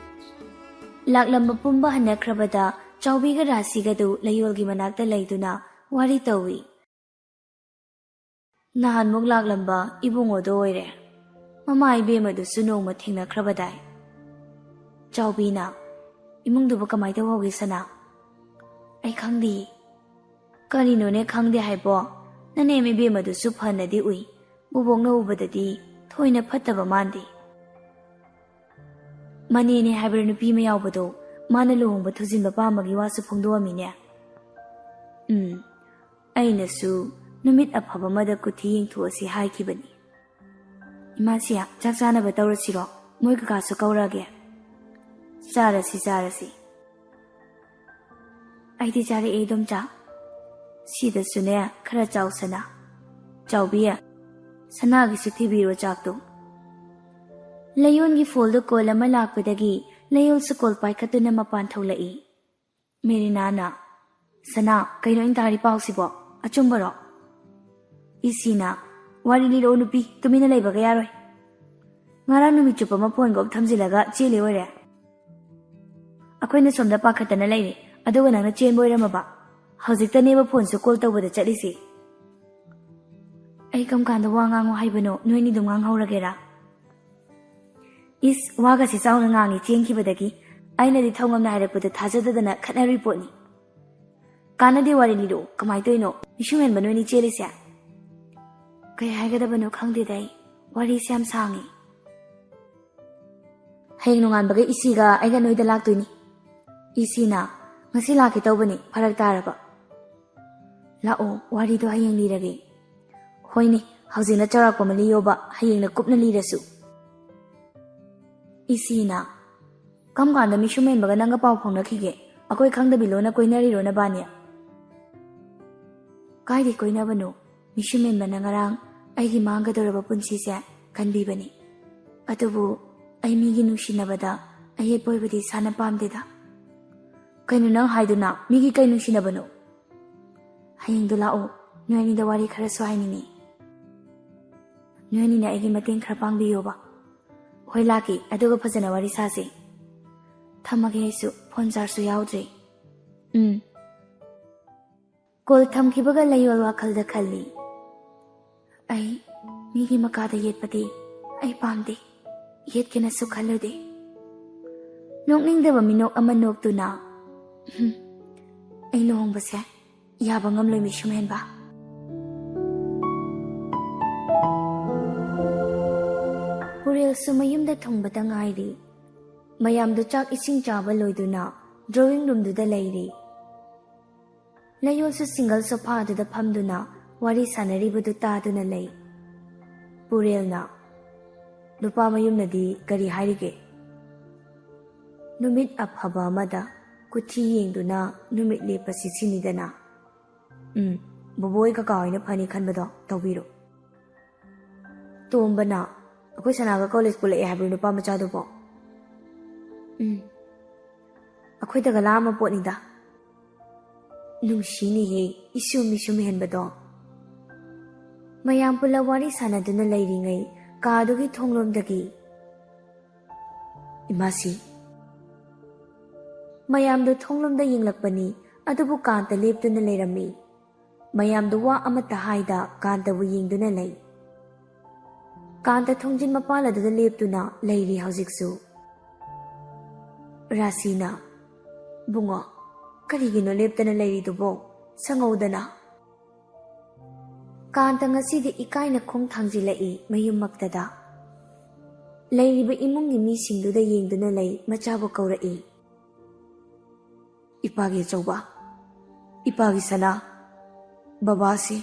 ꯂꯥꯛꯂꯝꯕ ꯄꯨꯝꯕ ꯍꯟꯅꯈ꯭ꯔꯕꯗ ꯆꯥꯎꯕꯤꯒ ꯔꯥꯁꯤꯒꯗꯨ ꯂꯩꯌꯣꯜꯒꯤ ꯃꯅꯥꯛꯇ ꯂꯩꯗꯨꯅ ꯋꯥꯔꯤ ꯇꯧꯏ꯫ "ꯅꯍꯥꯟꯃꯨꯛ ꯂꯥꯛꯂꯝꯕ ꯏꯕꯨꯡꯉꯣꯗꯣ ꯑꯣꯏꯔꯦ꯫ ꯃꯃꯥ ꯏꯕꯦꯝꯃꯗꯨꯁꯨ ꯅꯣꯡꯃ ꯊꯦꯡꯅꯈ꯭ꯔꯕꯗꯥꯏ꯫" ꯆꯥꯎꯕꯤꯅ, "ꯏꯃꯨꯡꯗꯨꯕꯨ ꯀꯃꯥꯏ ꯇꯧꯍꯧꯒꯦ ꯁꯅꯥ?" ꯑꯩ ꯈꯪꯗꯦ꯫ ꯀꯔꯤꯅꯣꯅꯦ ꯈꯪꯗꯦ ꯍꯥꯏꯕꯣ? ꯅꯅꯦꯝ ꯏꯕꯦꯝꯃꯗꯨꯁꯨ ꯐꯅꯗꯤ ꯎꯏ꯫ ꯕꯣꯕꯣꯛꯅ ꯎꯕꯗꯗꯤ ꯊꯣꯏꯅ ꯐꯠꯇꯕ ꯃꯥꯟꯗꯦ꯫ ꯃꯅꯦꯅꯦ ꯍꯥꯏꯕ꯭ꯔꯥ ꯅꯨꯄꯤ ꯑꯃ ꯌꯥꯎꯕꯗꯣ, ꯃꯥꯅ ꯂꯨꯍꯣꯡꯕ ꯊꯨꯖꯤꯟꯕ ꯄꯥꯝꯕꯒꯤ ꯋꯥꯁꯨ ꯐꯣꯡꯗꯣꯛꯑꯝꯃꯤꯅꯦ꯫ ꯎꯝ, ꯑꯩꯅꯁꯨ ꯅꯨꯃꯤꯠ ꯑꯐꯕ ꯑꯃꯗ ꯀꯨꯊꯤ ꯌꯦꯡꯊꯣꯛꯑꯁꯤ ꯍꯥꯏꯈꯤꯕꯅꯤ꯫ ꯏꯃꯥꯁꯤ, ꯆꯥꯛ ꯆꯥꯅꯕ ꯇꯧꯔꯁꯤꯔꯣ? ꯃꯣꯏ ꯀꯀꯥꯁꯨ ꯀꯧꯔꯛꯑꯒꯦ꯫ ꯆꯥꯔꯁꯤ, ꯆꯥꯔꯁꯤ꯫ ꯑꯩꯗꯤ ꯆꯥꯔꯛꯑꯦ, ꯏꯗꯣꯝꯆꯥ꯫ ꯁꯤꯗꯁꯨꯅꯦ, ꯈꯔ ꯆꯥꯎ, ꯁꯅꯥ꯫ ꯆꯥꯎꯕꯤ, ꯁꯅꯥꯒꯤꯁꯨ ꯊꯤꯕꯤꯔꯣ ꯆꯥꯛꯇꯣ꯫ ꯂꯩꯌꯣꯟꯒꯤ ꯐꯣꯜꯗ ꯀꯣꯜ ꯑꯃ ꯂꯥꯛꯄꯗꯒꯤ ꯂꯩꯌꯣꯜꯁꯨ ꯀꯣꯜ ꯄꯥꯏꯈꯠꯇꯨꯅ ꯃꯄꯥꯟ ꯊꯣꯛꯂꯛꯏ꯫ ꯃꯦꯔꯤꯅꯥꯅ, "ꯁꯅꯥ, ꯀꯩꯅꯣ ꯑꯩꯅ ꯇꯥꯔꯤ ꯄꯥꯎꯁꯤꯕꯣ? ꯑꯆꯨꯝꯕꯔꯣ?" ꯏꯁꯤꯅ, "ꯋꯥꯔꯤ ꯂꯤꯔꯛꯑꯣ ꯅꯨꯄꯤ, ꯇꯨꯃꯤꯟꯅ ꯂꯩꯕꯒ ꯌꯥꯔꯣꯏ꯫ ꯉꯔꯥꯡ ꯅꯨꯃꯤꯠ ꯆꯨꯞꯄ ꯑꯃ ꯐꯣꯟ ꯀꯣꯛ ꯊꯝꯖꯤꯜꯂꯒ ꯆꯦꯜꯂꯤ ꯑꯣꯏꯔꯦ꯫ ꯑꯩꯈꯣꯏꯅ ꯁꯣꯝꯗ ꯄꯥꯈꯠꯇꯅ ꯂꯩꯔꯦ, ꯑꯗꯨꯒ ꯅꯪꯅ ꯆꯦꯟꯕ ꯑꯣꯏꯔꯝꯃꯕ꯫ ꯍꯧꯖꯤꯛꯇꯅꯦꯕ ꯐꯣꯟꯁꯨ ꯀꯣꯜ ꯇꯧꯕꯗ ꯆꯠꯂꯤꯁꯤ꯫ ꯑꯩ ꯀꯔꯝ ꯀꯥꯟꯗ ꯋꯥ ꯉꯥꯡꯉꯣ ꯍꯥꯏꯕꯅꯣ? ꯅꯣꯏꯅꯤ ꯑꯗꯨꯝ ꯉꯥꯡꯍꯧꯔꯒꯦꯔꯥ?" ꯏꯁ, ꯋꯥꯒꯁꯤ ꯆꯥꯎꯅ ꯉꯥꯡꯉꯤ ꯆꯦꯟꯈꯤꯕꯗꯒꯤ꯫ ꯑꯩꯅꯗꯤ ꯊꯧꯉꯝꯅ ꯍꯥꯏꯔꯛꯄꯗ ꯊꯥꯖꯗꯗꯅ ꯈꯠꯅꯔꯨꯏ ꯄꯣꯠꯅꯤ꯫ ꯀꯥꯟꯅꯗꯦ, ꯋꯥꯔꯤ ꯂꯤꯔꯛꯑꯣ, ꯀꯃꯥꯏ ꯇꯧꯔꯤꯅꯣ? ꯃꯤꯁꯨ ꯍꯦꯟꯕ ꯅꯣꯏꯅꯤ ꯆꯦꯜꯂꯤꯁꯦ? ꯀꯩ ꯍꯥꯏꯒꯗꯕꯅꯣ ꯈꯪꯗꯦꯗ ꯑꯩ꯫ ꯋꯥꯔꯤꯁꯦ ꯌꯥꯝ ꯁꯥꯡꯉꯤ꯫ ꯍꯌꯦꯡ ꯅꯣꯡꯉꯥꯟꯕꯒ ꯏꯁꯤꯒ ꯑꯩꯒ ꯅꯣꯏꯗ ꯂꯥꯛꯇꯣꯏꯅꯤ꯫ ꯏꯁꯤꯅ, "ꯉꯁꯤ ꯂꯥꯛꯀꯦ ꯇꯧꯕꯅꯤ, ꯐꯔꯛ ꯇꯥꯔꯕ?" "ꯂꯥꯛꯑꯣ, ꯋꯥꯔꯤꯗꯣ ꯍꯌꯦꯡ ꯂꯤꯔꯒꯦ꯫" "ꯍꯣꯏꯅꯦ, ꯍꯧꯖꯤꯛꯅ ꯆꯥꯎꯔꯥꯛꯄ ꯑꯃ ꯂꯤꯌꯣꯕ, ꯍꯌꯦꯡꯅ ꯀꯨꯞꯅ ꯂꯤꯔꯁꯨ꯫" ꯏꯁꯤꯅ, "ꯀꯔꯝ ꯀꯥꯟꯗ ꯃꯤꯁꯨꯝ ꯍꯦꯟꯕꯒ ꯅꯪꯒ ꯄꯥꯎ ꯐꯥꯎꯅꯈꯤꯒꯦ? ꯑꯩꯈꯣꯏ ꯈꯪꯗꯕꯤ ꯂꯣꯟꯅ ꯀꯣꯏꯅꯔꯤꯔꯣ ꯅꯕꯥꯅꯤ?" "ꯀꯥꯏꯗꯩ ꯀꯣꯏꯅꯕꯅꯣ? ꯃꯤꯁꯨꯝ ꯍꯦꯟꯕꯅ ꯉꯔꯥꯡ ꯑꯩꯒꯤ ꯃꯥꯡꯒꯗꯧꯔꯕ ꯄꯨꯟꯁꯤꯁꯦ ꯀꯟꯕꯤꯕꯅꯤ꯫ ꯑꯗꯨꯕꯨ ꯑꯩ ꯃꯤꯒꯤ ꯅꯨꯡꯁꯤꯅꯕꯗ ꯑꯌꯦꯠꯄ ꯑꯣꯏꯕꯗꯤ ꯏꯁꯥꯅ ꯄꯥꯝꯗꯦꯗ꯫" "ꯀꯩꯅꯣ ꯅꯪ ꯍꯥꯏꯗꯨꯅ? ꯃꯤꯒꯤ ꯀꯩ ꯅꯨꯡꯁꯤꯅꯕꯅꯣ?" "ꯍꯌꯦꯡꯗꯣ ꯂꯥꯛꯑꯣ, ꯅꯣꯏ ꯑꯅꯤꯗ ꯋꯥꯔꯤ ꯈꯔꯁꯨ ꯍꯥꯏꯅꯤꯡꯉꯤ꯫ ꯅꯣꯏ ꯑꯅꯤꯅ ꯑꯩꯒꯤ ꯃꯇꯦꯡ ꯈꯔ ꯄꯥꯡꯕꯤꯌꯣꯕ꯫" "ꯍꯣꯏ, ꯂꯥꯛꯀꯦ, ꯑꯗꯨꯒ ꯐꯖꯅ ꯋꯥꯔꯤ ꯁꯥꯁꯦ꯫ ꯊꯝꯃꯒꯦ, ꯑꯩꯁꯨ ꯐꯣꯟ ꯆꯥꯔꯖꯁꯨ ꯌꯥꯎꯗ꯭ꯔꯦ꯫" "ꯎꯝ꯫" ꯀꯣꯜ ꯊꯝꯈꯤꯕꯒ ꯂꯩꯌꯣꯜ ꯋꯥꯈꯜꯗ ꯈꯜꯂꯤ, "ꯑꯩ ꯃꯤꯒꯤ ꯃꯀꯥꯗ ꯌꯦꯠꯄꯗꯤ ꯑꯩ ꯄꯥꯝꯗꯦ, ꯌꯦꯠꯀꯦꯅꯁꯨ ꯈꯜꯂꯨꯗꯦ꯫" ꯅꯣꯛꯅꯤꯡꯗꯕ ꯃꯤꯅꯣꯛ ꯑꯃ ꯅꯣꯛꯇꯨꯅ, "ꯍꯨꯝ, ꯑꯩ ꯂꯨꯍꯣꯡꯕꯁꯦ ꯌꯥꯕ ꯉꯝꯂꯣꯏ, ꯃꯤꯁꯨꯝ ꯍꯦꯟꯕ꯫ ꯄꯨꯔꯦꯜꯁꯨ ꯃꯌꯨꯝꯗ ꯊꯨꯡꯕꯇ ꯉꯥꯏꯔꯤ꯫ ꯃꯌꯥꯝꯗꯨ ꯆꯥꯛ ꯏꯁꯤꯡ ꯆꯥꯕ ꯂꯣꯏꯗꯨꯅ drawing roomꯗꯨꯗ ꯂꯩꯔꯤ꯫ ꯂꯩꯌꯣꯜꯁꯨ single sofaꯗꯨꯗ ꯐꯝꯗꯨꯅ ꯋꯥꯔꯤ ꯁꯥꯟꯅꯔꯤꯕꯗꯨ ꯇꯥꯗꯨꯅ ꯂꯩ꯫ ꯄꯨꯔꯦꯜꯅ, "ꯅꯨꯄꯥ ꯃꯌꯨꯝꯅꯗꯤ ꯀꯔꯤ ꯍꯥꯏꯔꯤꯒꯦ?" ꯅꯨꯃꯤꯠ ꯑꯐꯕ ꯑꯃꯗ ꯀꯨꯊꯤ ꯌꯦꯡꯗꯨꯅ ꯅꯨꯃꯤꯠ ꯂꯦꯞꯄꯁꯤ ꯁꯤꯅꯤꯗꯅ꯫ "ꯎꯝ, ꯕꯣꯕꯣꯏ ꯀꯀꯥ ꯍꯣꯏꯅ ꯐꯅꯤ ꯈꯟꯕꯗꯣ ꯇꯧꯕꯤꯔꯣ꯫" ꯇꯣꯝꯕꯅ, "ꯑꯩꯈꯣꯏ ꯁꯅꯥꯒ ꯀꯣꯂꯦꯖ ꯄꯨꯜꯂꯛꯑꯦ ꯍꯥꯏꯕ꯭ꯔꯣ ꯅꯨꯄꯥ ꯃꯆꯥꯗꯨꯕꯣ?" "ꯎꯝ, ꯑꯩꯈꯣꯏꯗꯒ ꯂꯥꯛꯑꯝꯕ ꯄꯣꯠꯅꯤꯗ꯫" ꯅꯨꯡꯁꯤꯅꯤꯍꯦ, ꯏꯁꯨ ꯃꯤꯁꯨ ꯃꯤꯍꯦꯟꯕꯗꯣ꯫ ꯃꯌꯥꯝ ꯄꯨꯂꯞ ꯋꯥꯔꯤ ꯁꯥꯟꯅꯗꯨꯅ ꯂꯩꯔꯤꯉꯩ ꯀꯥꯗꯨꯒꯤ ꯊꯣꯡꯂꯣꯝꯗꯒꯤ, "ꯏꯃꯥꯁꯤ!" ꯃꯌꯥꯝꯗꯨ ꯊꯣꯡꯂꯣꯝꯗ ꯌꯦꯡꯂꯛꯄꯅꯤ, ꯑꯗꯨꯕꯨ ꯀꯥꯟꯇ ꯂꯦꯞꯇꯨꯅ ꯂꯩꯔꯝꯃꯤ꯫ ꯃꯌꯥꯝꯗꯨ ꯋꯥ ꯑꯃꯠꯇ ꯍꯥꯏꯗ ꯀꯥꯟꯇꯕꯨ ꯌꯦꯡꯗꯨꯅ ꯂꯩ꯫ ꯀꯥꯟꯇ ꯊꯣꯡꯖꯤꯟ ꯃꯄꯥꯜ ꯑꯗꯨꯗ ꯂꯦꯞꯇꯨꯅ ꯂꯩꯔꯤ ꯍꯧꯖꯤꯛꯁꯨ꯫ ꯔꯥꯁꯤꯅ, "ꯕꯨꯡꯉꯣ, ꯀꯔꯤꯒꯤꯅꯣ ꯂꯦꯞꯇꯅ ꯂꯩꯔꯤꯗꯨꯕꯣ? ꯁꯪꯍꯧꯗꯅ꯫" ꯀꯥꯟꯇ ꯉꯁꯤꯗꯤ ꯏꯀꯥꯏꯅ ꯈꯣꯡ ꯊꯥꯡꯖꯤꯜꯂꯛꯏ ꯃꯌꯨꯝꯃꯛꯇꯗ꯫ ꯂꯩꯔꯤꯕ ꯏꯃꯨꯡꯒꯤ ꯃꯤꯁꯤꯡꯗꯨꯗ ꯌꯦꯡꯗꯨꯅ ꯂꯩ ꯃꯆꯥꯕꯨ ꯀꯧꯔꯛꯏ꯫ "ꯏꯄꯥꯒꯤ ꯑꯆꯧꯕ, ꯏꯄꯥꯒꯤ ꯁꯅꯥ, ꯕꯕꯥꯁꯤ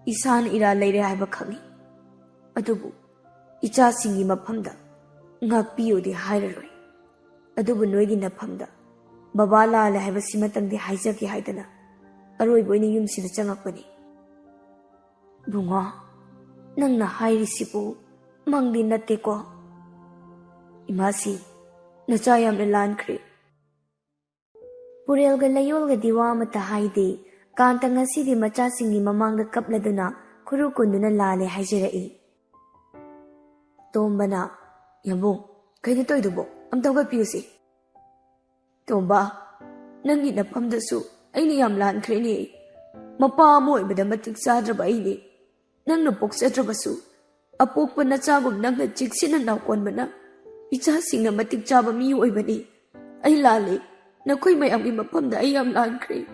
ꯏꯁꯥꯅ ꯏꯔꯥꯜ ꯂꯩꯔꯦ ꯍꯥꯏꯕ ꯈꯪꯏ꯫ ꯑꯗꯨꯕꯨ ꯏꯆꯥꯁꯤꯡꯒꯤ ꯃꯐꯝꯗ ꯉꯥꯛꯄꯤꯌꯨꯗꯤ ꯍꯥꯏꯔꯔꯣꯏ꯫ ꯑꯗꯨꯕꯨ ꯅꯣꯏꯒꯤ ꯅꯐꯝꯗ ꯕꯕꯥ ꯂꯥꯜꯂꯦ ꯍꯥꯏꯕꯁꯤꯃꯇꯪꯗꯤ ꯍꯥꯏꯖꯒꯦ ꯍꯥꯏꯗꯅ ꯑꯔꯣꯏꯕ ꯑꯣꯏꯅ ꯌꯨꯝꯁꯤꯗ ꯆꯪꯉꯛꯄꯅꯤ꯫" "ꯕꯨꯡꯉꯣ, ꯅꯪꯅ ꯍꯥꯏꯔꯤꯁꯤꯕꯨ ꯃꯪꯗꯤ ꯅꯠꯇꯦꯀꯣ?" "ꯏꯃꯥꯁꯤ, ꯅꯆꯥ ꯌꯥꯝꯅ ꯂꯥꯟꯈ꯭ꯔꯦ꯫" ꯄꯨꯔꯦꯜꯒ ꯂꯩꯌꯣꯜꯒꯗꯤ ꯋꯥ ꯑꯃꯠꯇ ꯍꯥꯏꯗꯦ꯫ ꯀꯥꯟꯇ ꯉꯁꯤꯗꯤ ꯃꯆꯥꯁꯤꯡꯒꯤ ꯃꯃꯥꯡꯗ ꯀꯞꯂꯗꯨꯅ ꯈꯨꯔꯨ ꯀꯨꯟꯗꯨꯅ ꯂꯥꯜꯂꯦ ꯍꯥꯏꯖꯔꯛꯏ꯫ ꯇꯣꯝꯕꯅ, "ꯌꯥꯝꯕꯨꯡ, ꯀꯩꯅꯣ ꯇꯧꯔꯤꯗꯨꯕꯣ? ꯑꯝꯇ ꯍꯧꯒꯠꯄꯤꯌꯨꯁꯦ꯫" "ꯇꯣꯝꯕ, ꯅꯪꯒꯤ ꯅꯐꯝꯗꯁꯨ ꯑꯩꯅ ꯌꯥꯝ ꯂꯥꯟꯈ꯭ꯔꯦꯅꯦ꯫ ꯃꯄꯥ ꯑꯃ ꯑꯣꯏꯕꯗ ꯃꯇꯤꯛ ꯆꯥꯗ꯭ꯔꯕ ꯑꯩꯅꯦ꯫ ꯅꯪꯅ ꯄꯣꯛꯆꯗ꯭ꯔꯕꯁꯨ, ꯑꯄꯣꯛꯄ ꯅꯆꯥꯒꯨꯝ ꯅꯪꯅ ꯆꯦꯛꯁꯤꯟꯅ ꯅꯥꯎꯀꯣꯟꯕꯅ ꯏꯆꯥꯁꯤꯡꯅ ꯃꯇꯤꯛ ꯆꯥꯕ ꯃꯤ ꯑꯣꯏꯕꯅꯤ꯫ ꯑꯩ ꯂꯥꯜꯂꯤ꯫ ꯅꯈꯣꯏ ꯃꯌꯥꯝꯒꯤ ꯃꯐꯝꯗ ꯑꯩ ꯌꯥꯝ ꯂꯥꯟꯈ꯭ꯔꯦ꯫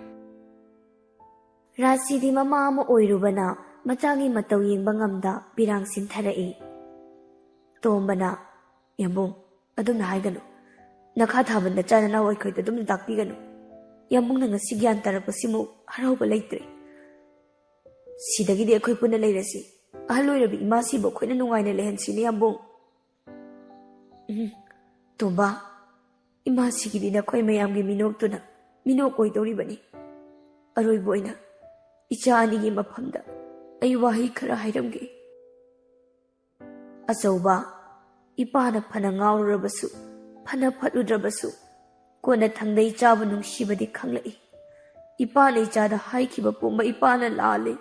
ꯔꯥꯁꯤꯗꯤ ꯃꯃꯥ ꯑꯃ ꯑꯣꯏꯔꯨꯕꯅ ꯃꯆꯥꯒꯤ ꯃꯇꯧ ꯌꯦꯡꯕ ꯉꯝꯗ ꯄꯤꯔꯥꯡ ꯁꯤꯟꯊꯔꯛꯏ꯫ ꯇꯣꯝꯕꯅ, "ꯌꯥꯝꯕꯨꯡ, ꯑꯗꯨꯝꯅ ꯍꯥꯏꯒꯅꯨ꯫ ꯅꯈꯥ ꯊꯥꯕ ꯅꯆꯥ ꯅꯅꯥꯎ ꯑꯩꯈꯣꯏꯗ ꯑꯗꯨꯝꯅ ꯇꯥꯛꯄꯤꯒꯅꯨ꯫ ꯌꯥꯝꯕꯨꯡꯅ ꯉꯁꯤ ꯒ꯭ꯌꯥꯟ ꯇꯥꯔꯛꯄꯁꯤꯃꯨꯛ ꯍꯔꯥꯎꯕ ꯂꯩꯇ꯭ꯔꯦ꯫ ꯁꯤꯗꯒꯤꯗꯤ ꯑꯩꯈꯣꯏ ꯄꯨꯟꯅ ꯂꯩꯔꯁꯤ꯫ ꯑꯍꯜ ꯑꯣꯏꯔꯕꯤ ꯏꯃꯥꯁꯤꯕꯨ ꯑꯩꯈꯣꯏꯅ ꯅꯨꯡꯉꯥꯏꯅ ꯂꯩꯍꯟꯁꯤꯅꯦ, ꯌꯥꯝꯕꯨꯡ꯫" ꯎꯝ, ꯇꯣꯝꯕ, ꯏꯃꯥꯁꯤꯒꯤꯗꯤ ꯅꯈꯣꯏ ꯃꯌꯥꯝꯒꯤ ꯃꯤꯅꯣꯛꯇꯨꯅ ꯃꯤꯅꯣꯛ ꯑꯣꯏꯗꯧꯔꯤꯕꯅꯤ꯫ ꯑꯔꯣꯏꯕ ꯑꯣꯏꯅ ꯏꯆꯥ ꯑꯅꯤꯒꯤ ꯃꯐꯝꯗ ꯑꯩ ꯋꯥꯍꯩ ꯈꯔ ꯍꯥꯏꯔꯝꯒꯦ꯫ ꯑꯆꯧꯕ, ꯏꯄꯥꯅ ꯐꯅ ꯉꯥꯎꯔꯨꯔꯕꯁꯨ, ꯐꯅ ꯐꯠꯂꯨꯗ꯭ꯔꯕꯁꯨ, ꯀꯣꯟꯅ ꯊꯪꯗ ꯏꯆꯥꯕꯨ ꯅꯨꯡꯁꯤꯕꯗꯤ ꯈꯪꯂꯛꯏ꯫ ꯏꯄꯥꯅ ꯏꯆꯥꯗ ꯍꯥꯏꯈꯤꯕ ꯄꯨꯝꯕ ꯏꯄꯥꯅ ꯂꯥꯜꯂꯦ꯫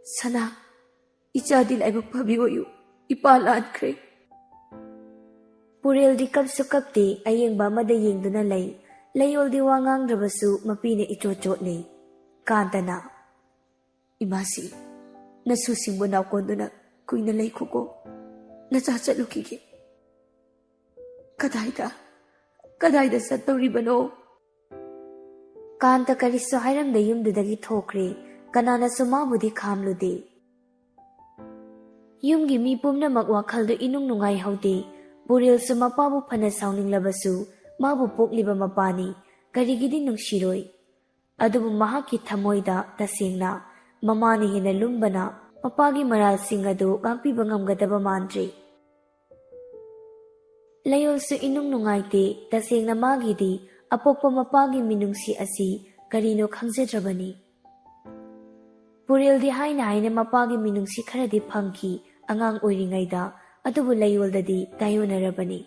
ꯁꯅꯥ, ꯏꯆꯥꯗꯤ ꯂꯥꯏꯕꯛ ꯐꯕꯤ ꯑꯣꯏꯌꯨ꯫ ꯏꯄꯥ ꯂꯥꯟꯈ꯭ꯔꯦ꯫ ꯄꯨꯔꯦꯜꯗꯤ ꯀꯞꯁꯨ ꯀꯞꯇꯦ, ꯑꯌꯦꯡꯕ ꯑꯃꯗ ꯌꯦꯡꯗꯨꯅ ꯂꯩ꯫ ꯂꯩꯌꯣꯜꯗꯤ ꯋꯥ ꯉꯥꯡꯗ꯭ꯔꯕꯁꯨ ꯃꯄꯤꯅ ꯏꯆꯣꯠ ꯆꯣꯠꯂꯤ꯫ ꯀꯥꯟꯇꯅ, "ꯏꯃꯥꯁꯤ, ꯅꯁꯨꯁꯤꯡꯕꯨ ꯅꯥꯎꯀꯣꯟꯗꯨꯅ ꯀꯨꯏꯅ ꯂꯩꯈꯣꯀꯣ꯫ ꯅꯆꯥ ꯆꯠꯂꯨꯈꯤꯒꯦ꯫" "ꯀꯗꯥꯏꯗ? ꯀꯗꯥꯏꯗ ꯆꯠꯇꯧꯔꯤꯕꯅꯣ?" ꯀꯥꯟꯇ ꯀꯔꯤꯁꯨ ꯍꯥꯏꯔꯝꯗ ꯌꯨꯝꯗꯨꯗꯒꯤ ꯊꯣꯛꯈ꯭ꯔꯦ꯫ ꯀꯅꯥꯅꯁꯨ ꯃꯥꯕꯨꯗꯤ ꯈꯥꯝꯂꯨꯗꯦ꯫ ꯌꯨꯝꯒꯤ ꯃꯤ ꯄꯨꯝꯅꯃꯛ ꯋꯥꯈꯜꯗꯨ ꯏꯅꯨꯡ ꯅꯨꯡꯉꯥꯏꯍꯧꯗꯦ꯫ ꯄꯨꯔꯦꯜꯁꯨ ꯃꯄꯥꯕꯨ ꯐꯅ ꯁꯥꯎꯅꯤꯡꯂꯕꯁꯨ, ꯃꯥꯕꯨ ꯄꯣꯛꯂꯤꯕ ꯃꯄꯥꯅꯤ, ꯀꯔꯤꯒꯤꯗꯤ ꯅꯨꯡꯁꯤꯔꯣꯏ? ꯑꯗꯨꯕꯨ ꯃꯍꯥꯛꯀꯤ ꯊꯃꯣꯏꯗ ꯇꯁꯦꯡꯅ ꯃꯃꯥꯅ ꯍꯦꯟꯅ ꯂꯨꯝꯕꯅ ꯃꯄꯥꯒꯤ ꯃꯔꯥꯜꯁꯤꯡ ꯑꯗꯨ ꯉꯥꯛꯄꯤꯕ ꯉꯝꯒꯗꯕ ꯃꯥꯟꯗ꯭ꯔꯤ꯫ ꯂꯩꯌꯣꯜꯁꯨ ꯏꯅꯨꯡ ꯅꯨꯡꯉꯥꯏꯇꯦ꯫ ꯇꯁꯦꯡꯅ ꯃꯥꯒꯤꯗꯤ ꯑꯄꯣꯛꯄ ꯃꯄꯥꯒꯤ ꯃꯤꯅꯨꯡꯁꯤ ꯑꯁꯤ ꯀꯔꯤꯅꯣ ꯈꯪꯖꯗ꯭ꯔꯕꯅꯤ꯫ ꯄꯨꯔꯦꯜꯗꯤ ꯍꯥꯏꯅ ꯍꯥꯏꯅ ꯃꯄꯥꯒꯤ ꯃꯤꯅꯨꯡꯁꯤ ꯈꯔꯗꯤ ꯐꯪꯈꯤ ꯑꯉꯥꯡ ꯑꯣꯏꯔꯤꯉꯩꯗ, ꯑꯗꯨꯕꯨ ꯂꯩꯌꯣꯜꯗꯗꯤ ꯇꯥꯏꯌꯣꯟꯅꯔꯕꯅꯤ꯫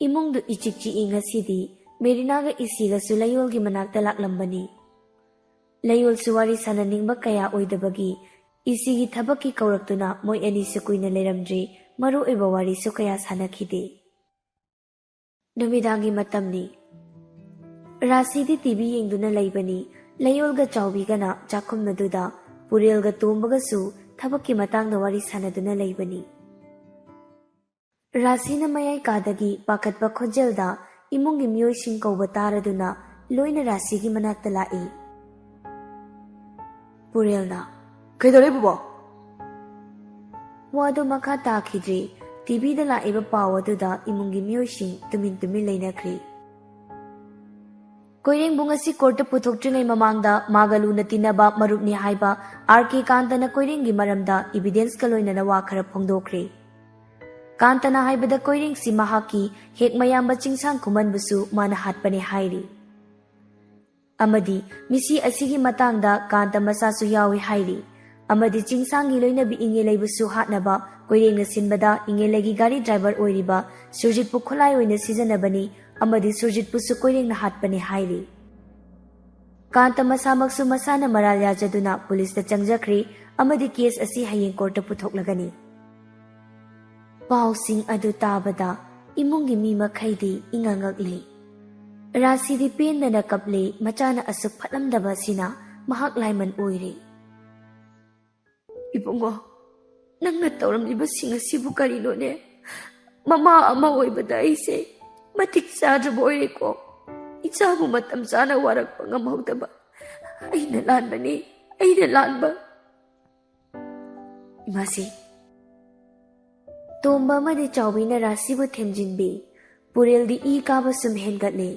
ꯏꯃꯨꯡꯗꯨ ꯏꯆꯤꯛ ꯆꯤꯛꯏ ꯉꯁꯤꯗꯤ꯫ ꯃꯦꯔꯤꯅꯥꯒ ꯏꯁꯤꯒꯁꯨ ꯂꯩꯌꯣꯜꯒꯤ ꯃꯅꯥꯛꯇ ꯂꯥꯛꯂꯝꯕꯅꯤ꯫ ꯂꯩꯌꯣꯜꯁꯨ ꯋꯥꯔꯤ ꯁꯥꯟꯅꯅꯤꯡꯕ ꯀꯌꯥ ꯑꯣꯏꯗꯕꯒꯤ ꯏꯁꯤꯒꯤ ꯊꯕꯛꯀꯤ ꯀꯧꯔꯛꯇꯨꯅ ꯃꯣꯏ ꯑꯅꯤꯁꯨ ꯀꯨꯏꯅ ꯂꯩꯔꯝꯗ꯭ꯔꯦ, ꯃꯔꯨ ꯑꯣꯏꯕ ꯋꯥꯔꯤꯁꯨ ꯀꯌꯥ ꯁꯥꯟꯅꯈꯤꯗꯦ꯫ ꯅꯨꯃꯤꯗꯥꯡꯒꯤ ꯃꯇꯝꯅꯤ꯫ ꯔꯥꯁꯤꯗꯤ ꯇꯤ ꯚꯤ ꯌꯦꯡꯗꯨꯅ ꯂꯩꯕꯅꯤ꯫ ꯂꯩꯌꯣꯜꯒ ꯆꯥꯎꯕꯤꯒꯅ ꯆꯥꯛꯈꯨꯝ ꯑꯗꯨꯗ ꯄꯨꯔꯦꯜꯒ ꯇꯣꯝꯕꯒꯁꯨ ꯊꯕꯛꯀꯤ ꯃꯇꯥꯡꯗ ꯋꯥꯔꯤ ꯁꯥꯟꯅꯗꯨꯅ ꯂꯩꯕꯅꯤ꯫ ꯔꯥꯁꯤꯅ ꯃꯌꯥꯏ ꯀꯥꯗꯒꯤ ꯄꯥꯈꯠꯄ ꯈꯣꯟꯖꯦꯜꯗ ꯏꯃꯨꯡꯒꯤ ꯃꯤꯑꯣꯏꯁꯤꯡ ꯀꯧꯕ ꯇꯥꯔꯗꯨꯅ ꯂꯣꯏꯅ ꯔꯥꯁꯤꯒꯤ ꯃꯅꯥꯛꯇ ꯂꯥꯛꯏ꯫ ꯄꯨꯔꯦꯜꯅ, "ꯀꯩꯗꯧꯔꯦ ꯕꯣꯕꯣ?" ꯋꯥꯗꯨ ꯃꯈꯥ ꯇꯥꯈꯤꯗ꯭ꯔꯤ꯫ ꯇꯤꯚꯤꯗ ꯂꯥꯛꯏꯕ ꯄꯥꯎ ꯑꯗꯨꯗ ꯏꯃꯨꯡꯒꯤ ꯃꯤꯑꯣꯏꯁꯤꯡ ꯇꯨꯃꯤꯟ ꯇꯨꯃꯤꯟ ꯂꯩꯅꯈ꯭ꯔꯤ꯫ ꯀꯣꯏꯔꯦꯡꯕꯨ ꯉꯁꯤ ꯀꯣꯔꯠꯇ ꯄꯨꯊꯣꯛꯇ꯭ꯔꯤꯉꯩ ꯃꯃꯥꯡꯗ ꯃꯥꯒ ꯂꯨꯅ ꯇꯤꯟꯅꯕ ꯃꯔꯨꯞꯅꯤ ꯍꯥꯏꯕ ꯑꯥꯔ ꯀꯦ ꯀꯥꯟꯇꯅ ꯀꯣꯏꯔꯦꯡꯒꯤ ꯃꯔꯝꯗ ꯏꯕꯤꯗꯦꯟꯁꯀ ꯂꯣꯏꯅꯅ ꯋꯥ ꯈꯔ ꯐꯣꯡꯗꯣꯛꯈ꯭ꯔꯦ꯫ ꯀꯥꯟꯇꯅ ꯍꯥꯏꯕꯗ ꯀꯣꯏꯔꯦꯡꯁꯤ ꯃꯍꯥꯛꯀꯤ ꯍꯦꯛ ꯃꯌꯥꯝꯕ ꯆꯤꯡꯁꯥꯡ ꯈꯨꯃꯟꯕꯨꯁꯨ ꯃꯥꯅ ꯍꯥꯠꯄꯅꯦ ꯍꯥꯏꯔꯤ꯫ ꯑꯃꯗꯤ ꯃꯤꯁꯤ ꯑꯁꯤꯒꯤ ꯃꯇꯥꯡꯗ ꯀꯥꯟꯇ ꯃꯆꯥꯁꯨ ꯌꯥꯎꯏ ꯍꯥꯏꯔꯤ꯫ ꯑꯃꯗꯤ ꯆꯤꯡꯁꯥꯡꯒꯤ ꯂꯣꯏꯅꯕꯤ ꯏꯉꯦ ꯂꯩꯕꯁꯨ ꯍꯥꯠꯅꯕ ꯀꯣꯏꯔꯦꯡꯅ ꯁꯤꯟꯕꯗ ꯏꯉꯦ ꯂꯩꯒꯤ ꯒꯥꯔꯤ ꯗ꯭ꯔꯥꯏꯚꯔ ꯑꯣꯏꯔꯤꯕ ꯁꯨꯔꯖꯤꯠꯄꯨ ꯈꯨꯠꯂꯥꯏ ꯑꯣꯏꯅ ꯁꯤꯖꯤꯟꯅꯕꯅꯤ ꯑꯃꯗꯤ ꯁꯨꯔꯖꯤꯠꯄꯨꯁꯨ ꯀꯣꯏꯔꯦꯡꯅ ꯍꯥꯠꯄꯅꯤ ꯍꯥꯏꯔꯤ꯫ ꯀꯥꯟꯇ ꯃꯁꯥꯃꯛꯁꯨ ꯃꯁꯥꯅ ꯃꯔꯥꯜ ꯌꯥꯖꯗꯨꯅ ꯄꯨꯂꯤꯁꯇ ꯆꯪꯖꯈ꯭ꯔꯦ ꯑꯃꯗꯤ ꯀꯦꯁ ꯑꯁꯤ ꯍꯌꯦꯡ ꯀꯣꯔꯠꯇ ꯄꯨꯊꯣꯛꯂꯒꯅꯤ꯫ ꯄꯥꯎꯁꯤꯡ ꯑꯗꯨ ꯇꯥꯕꯗ ꯏꯃꯨꯡꯒꯤ ꯃꯤ ꯃꯈꯩꯗꯤ ꯏꯉꯛ ꯉꯛꯂꯤ꯫ ꯔꯥꯁꯤꯗꯤ ꯄꯦꯟꯗꯅ ꯀꯞꯂꯤ, ꯃꯆꯥꯅ ꯑꯁꯨꯛ ꯐꯠꯂꯝꯗꯕ ꯑꯁꯤꯅ ꯃꯍꯥꯛ ꯂꯥꯏꯃꯟ ꯑꯣꯏꯔꯦ꯫ "ꯏꯕꯨꯡꯉꯣ, ꯅꯪꯅ ꯇꯧꯔꯝꯂꯤꯕꯁꯤꯡ ꯑꯁꯤꯕꯨ ꯀꯔꯤꯅꯣꯅꯦ? ꯃꯃꯥ ꯑꯃ ꯑꯣꯏꯕꯗ ꯑꯩꯁꯦ ꯃꯇꯤꯛ ꯆꯥꯗ꯭ꯔꯕ ꯑꯣꯏꯔꯦꯀꯣ꯫ ꯏꯆꯥꯕꯨ ꯃꯇꯝ ꯆꯥꯅ ꯋꯥꯔꯛꯄ ꯉꯝꯍꯧꯗꯕ ꯑꯩꯅ ꯂꯥꯟꯕꯅꯤ, ꯑꯩꯅ ꯂꯥꯟꯕ꯫" ꯏꯃꯥꯁꯤ꯫ ꯇꯣꯝꯕ ꯑꯃꯗꯤ ꯆꯥꯎꯕꯤꯅ ꯔꯥꯁꯤꯕꯨ ꯊꯦꯝꯖꯤꯟꯕꯤ꯫ ꯄꯨꯔꯦꯜꯗꯤ ꯏ ꯀꯥꯕ ꯁꯨꯝ ꯍꯦꯟꯒꯠꯂꯤ꯫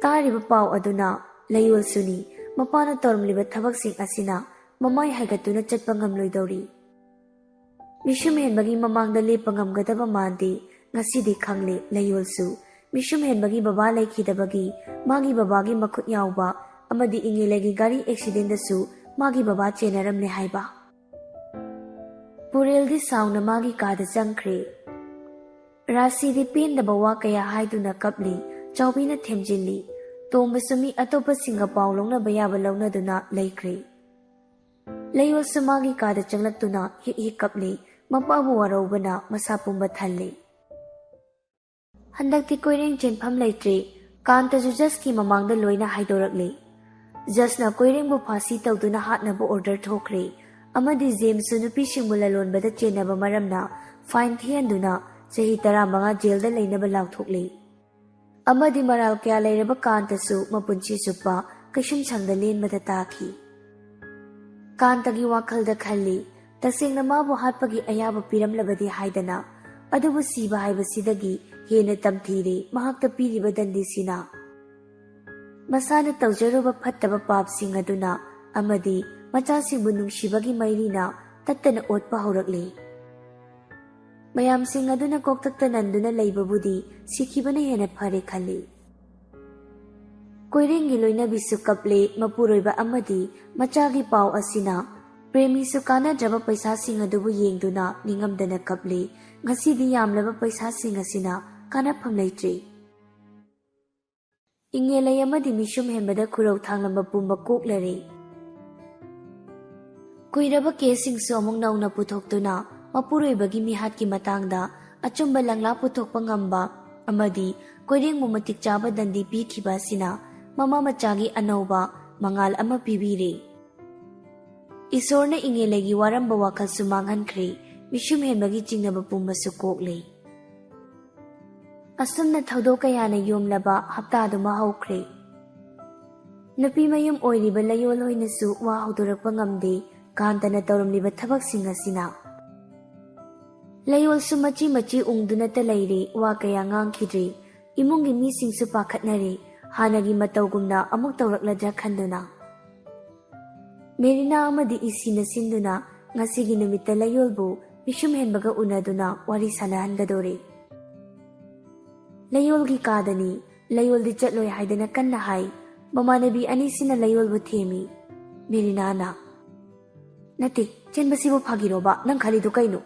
ꯇꯥꯔꯤꯕ ꯄꯥꯎ ꯑꯗꯨꯅ ꯂꯩꯌꯣꯜꯁꯨꯅꯤ꯫ ꯃꯄꯥꯅ ꯇꯧꯔꯝꯂꯤꯕ ꯊꯕꯛꯁꯤꯡ ꯑꯁꯤꯅ ꯃꯃꯥꯏ ꯍꯥꯏꯒꯠꯇꯨꯅ ꯆꯠꯄ ꯉꯝꯂꯣꯏꯗꯧꯔꯤ꯫ ꯃꯤꯁꯨꯝ ꯍꯦꯟꯕꯒꯤ ꯃꯃꯥꯡꯗ ꯂꯦꯞꯄ ꯉꯝꯒꯗꯕ ꯃꯥꯟꯗꯦ꯫ ꯉꯁꯤꯗꯤ ꯈꯪꯂꯦ ꯂꯩꯌꯣꯜꯁꯨ꯫ ꯃꯤꯁꯨꯝ ꯍꯦꯟꯕꯒꯤ ꯕꯕꯥ ꯂꯩꯈꯤꯗꯕꯒꯤ ꯃꯥꯒꯤ ꯕꯕꯥꯒꯤ ꯃꯈꯨꯠ ꯌꯥꯎꯕ ꯑꯃꯗꯤ ꯏꯉꯦꯂꯩꯒꯤ ꯒꯥꯔꯤ ꯑꯦꯛꯁꯤꯗꯦꯟꯗꯁꯨ ꯃꯥꯒꯤ ꯕꯕꯥ ꯆꯦꯟꯅꯔꯝꯂꯦ ꯍꯥꯏꯕ꯫ ꯄꯨꯔꯦꯜꯗꯤ ꯁꯥꯎꯅ ꯃꯥꯒꯤ ꯀꯥꯗ ꯆꯪꯈ꯭ꯔꯦ꯫ ꯔꯥꯁꯤꯗꯤ ꯄꯦꯟꯗꯕ ꯋꯥ ꯀꯌꯥ ꯍꯥꯏꯗꯨꯅ ꯀꯞꯂꯤ꯫ ꯆꯥꯎꯕꯤꯅ ꯊꯦꯝꯖꯤꯜꯂꯤ꯫ ꯇꯣꯝꯕꯁꯨ ꯃꯤ ꯑꯇꯣꯞꯄꯁꯤꯡꯒ ꯄꯥꯎ ꯂꯧꯅꯕ ꯌꯥꯕ ꯂꯧꯅꯗꯨꯅ ꯂꯩꯈ꯭ꯔꯦ꯫ ꯂꯩꯌꯣꯜꯁꯨ ꯃꯥꯒꯤ ꯀꯥꯗ ꯆꯪꯂꯛꯇꯨꯅ ꯍꯤꯛ ꯍꯤꯛ ꯀꯞꯂꯤ꯫ ꯃꯄꯥꯕꯨ ꯋꯥꯔꯧꯕꯅ ꯃꯁꯥ ꯄꯨꯝꯕ ꯊꯜꯂꯤ꯫ ꯍꯟꯗꯛꯇꯤ ꯀꯣꯏꯔꯦꯡ ꯆꯦꯟꯐꯝ ꯂꯩꯇ꯭ꯔꯦ꯫ ꯀꯥꯟꯇꯁꯨ ꯖꯁꯀꯤ ꯃꯃꯥꯡꯗ ꯂꯣꯏꯅ ꯍꯥꯏꯗꯣꯔꯛꯂꯦ꯫ ꯖꯁꯅ ꯀꯣꯏꯔꯦꯡꯕꯨ ꯐꯥꯁꯤ ꯇꯧꯗꯨꯅ ꯍꯥꯠꯅꯕ ꯑꯣꯔꯗꯔ ꯊꯣꯛꯈ꯭ꯔꯦ ꯑꯃꯗꯤ ꯖꯦꯝꯁꯁꯨ ꯅꯨꯄꯤꯁꯤꯡꯕꯨ ꯂꯂꯣꯟꯕꯗ ꯆꯦꯟꯅꯕ ꯃꯔꯝꯅ ꯐꯥꯏꯟ ꯊꯤꯍꯟꯗꯨꯅ ꯆꯍꯤ ꯇꯔꯥꯃꯉꯥ ꯖꯦꯜꯗ ꯂꯩꯅꯕ ꯂꯥꯎꯊꯣꯛꯂꯦ꯫ ꯑꯃꯗꯤ ꯃꯔꯥꯜ ꯀꯌꯥ ꯂꯩꯔꯕ ꯀꯥꯟꯇꯁꯨ ꯃꯄꯨꯟꯁꯤ ꯆꯨꯞꯄ ꯀꯩꯁꯨꯝꯁꯪꯗ ꯂꯦꯟꯕꯗ ꯇꯥꯈꯤ꯫ ꯀꯥꯟꯇꯒꯤ ꯋꯥꯈꯜꯗ ꯈꯜꯂꯤ, ꯇꯁꯦꯡꯅ ꯃꯥꯕꯨ ꯍꯥꯠꯄꯒꯤ ꯑꯌꯥꯕ ꯄꯤꯔꯝꯂꯕꯗꯤ ꯍꯥꯏꯗꯅ, ꯑꯗꯨꯕꯨ ꯁꯤꯕ ꯍꯥꯏꯕꯁꯤꯗꯒꯤ ꯍꯦꯟꯅ ꯇꯝꯊꯤꯔꯦ ꯃꯍꯥꯛꯇ ꯄꯤꯔꯤꯕ ꯗꯟꯗꯤꯁꯤꯅ꯫ ꯃꯁꯥꯅ ꯇꯧꯖꯔꯨꯕ ꯐꯠꯇꯕ ꯄꯥꯞꯁꯤꯡ ꯑꯗꯨꯅ ꯑꯃꯗꯤ ꯃꯆꯥꯁꯤꯡꯕꯨ ꯅꯨꯡꯁꯤꯕꯒꯤ ꯃꯩꯔꯤꯅ ꯇꯠꯇꯅ ꯑꯣꯠꯄ ꯍꯧꯔꯛꯂꯤ꯫ ꯃꯌꯥꯝꯁꯤꯡ ꯑꯗꯨꯅ ꯀꯣꯛꯇꯛꯇ ꯅꯟꯗꯨꯅ ꯂꯩꯕꯕꯨꯗꯤ ꯁꯤꯈꯤꯕꯅ ꯍꯦꯟꯅ ꯐꯔꯦ ꯈꯜꯂꯤ꯫ ꯀꯣꯏꯔꯦꯡꯒꯤ ꯂꯣꯏꯅꯕꯤꯁꯨ ꯀꯞꯂꯦ, ꯃꯄꯨꯔꯣꯏꯕ ꯑꯃꯗꯤ ꯃꯆꯥꯒꯤ ꯄꯥꯎ ꯑꯁꯤꯅ꯫ ꯄ꯭ꯔꯦꯃꯤꯁꯨ ꯀꯥꯟꯅꯗ꯭ꯔꯕ ꯄꯩꯁꯥꯁꯤꯡ ꯑꯗꯨꯕꯨ ꯌꯦꯡꯗꯨꯅ ꯅꯤꯡꯉꯝꯗꯅ ꯀꯞꯂꯦ꯫ ꯉꯁꯤꯗꯤ ꯌꯥꯝꯂꯕ ꯄꯩꯁꯥꯁꯤꯡ ꯑꯁꯤꯅ ꯀꯥꯟꯅꯐꯝ ꯂꯩꯇ꯭ꯔꯦ꯫ ꯏꯉꯦꯂꯩ ꯑꯃꯗꯤ ꯃꯤꯁꯨꯝ ꯍꯦꯟꯕꯗ ꯈꯨꯔꯧ ꯊꯥꯡꯂꯝꯕ ꯄꯨꯝꯕ ꯀꯣꯛꯂꯔꯦ꯫ ꯀꯨꯏꯔꯕ ꯀꯦꯁꯁꯤꯡꯁꯨ ꯑꯃꯨꯛ ꯅꯧꯅ ꯄꯨꯊꯣꯛꯇꯨꯅ ꯃꯄꯨꯔꯣꯏꯕꯒꯤ ꯃꯤꯍꯥꯠꯀꯤ ꯃꯇꯥꯡꯗ ꯑꯆꯨꯝꯕ ꯂꯪꯂꯥ ꯄꯨꯊꯣꯛꯄ ꯉꯝꯕ ꯑꯃꯗꯤ ꯀꯣꯏꯔꯦꯡꯕꯨ ꯃꯇꯤꯛ ꯆꯥꯕ ꯗꯟꯗꯤ ꯄꯤꯈꯤꯕ ꯑꯁꯤꯅ ꯃꯃꯥ ꯃꯆꯥꯒꯤ ꯑꯅꯧꯕ ꯃꯉꯥꯜ ꯑꯃ ꯄꯤꯕꯤꯔꯦ꯫ ꯏꯁꯣꯔꯅ ꯏꯉꯦꯂꯩꯒꯤ ꯋꯥꯔꯝꯕ ꯋꯥꯈꯜꯁꯨ ꯃꯥꯡꯍꯟꯈ꯭ꯔꯦ꯫ ꯃꯤꯁꯨꯝ ꯍꯦꯟꯕꯒꯤ ꯆꯤꯡꯅꯕ ꯄꯨꯝꯕꯁꯨ ꯀꯣꯛꯂꯦ꯫ ꯑꯁꯨꯝꯅ ꯊꯧꯗꯣꯛ ꯀꯌꯥꯅ ꯌꯣꯝꯂꯕ ꯍꯞꯇꯥꯗꯨꯃ ꯍꯧꯈ꯭ꯔꯦ꯫ ꯅꯨꯄꯤ ꯃꯌꯨꯝ ꯑꯣꯏꯔꯤꯕ ꯂꯩꯌꯣꯜ ꯍꯣꯏꯅꯁꯨ ꯋꯥ ꯍꯧꯗꯣꯔꯛꯄ ꯉꯝꯗꯦ, ꯀꯥꯟꯇꯅ ꯇꯧꯔꯝꯂꯤꯕ ꯊꯕꯛꯁꯤꯡ ꯑꯁꯤꯅ꯫ ꯂꯩꯌꯣꯜꯁꯨ ꯃꯆꯤ ꯃꯆꯤ ꯎꯪꯗꯨꯅꯇ ꯂꯩꯔꯦ, ꯋꯥ ꯀꯌꯥ ꯉꯥꯡꯈꯤꯗ꯭ꯔꯦ꯫ ꯏꯃꯨꯡꯒꯤ ꯃꯤꯁꯤꯡꯁꯨ ꯄꯥꯈꯠꯅꯔꯦ, ꯍꯥꯟꯅꯒꯤ ꯃꯇꯧꯒꯨꯝꯅ ꯑꯃꯨꯛ ꯇꯧꯔꯛꯂꯗ꯭ꯔꯥ ꯈꯟꯗꯨꯅ꯫ ꯃꯦꯔꯤꯅꯥ ꯑꯃꯗꯤ ꯏꯁꯤꯅ ꯁꯤꯟꯗꯨꯅ ꯉꯁꯤꯒꯤ ꯅꯨꯃꯤꯠꯇ ꯂꯩꯌꯣꯜꯕꯨ ꯃꯤꯁꯨꯝ ꯍꯦꯟꯕꯒ ꯎꯅꯗꯨꯅ ꯋꯥꯔꯤ ꯁꯥꯟꯅꯍꯟꯒꯗꯧꯔꯦ꯫ ꯂꯩꯌꯣꯜꯒꯤ ꯀꯥꯗꯅꯤ꯫ ꯂꯩꯌꯣꯜꯗꯤ ꯆꯠꯂꯣꯏ ꯍꯥꯏꯗꯅ ꯀꯟꯅ ꯍꯥꯏ꯫ ꯃꯃꯥꯟꯅꯕꯤ ꯑꯅꯤꯁꯤꯅ ꯂꯩꯌꯣꯜꯕꯨ ꯊꯦꯝꯃꯤ꯫ ꯃꯦꯔꯤꯅꯥꯅ, "ꯅꯠꯇꯦ, ꯆꯦꯟꯕꯁꯤꯕꯨ ꯐꯥꯒꯤꯔꯣꯕ? ꯅꯪ ꯈꯜꯂꯤꯗꯨ ꯀꯩꯅꯣ?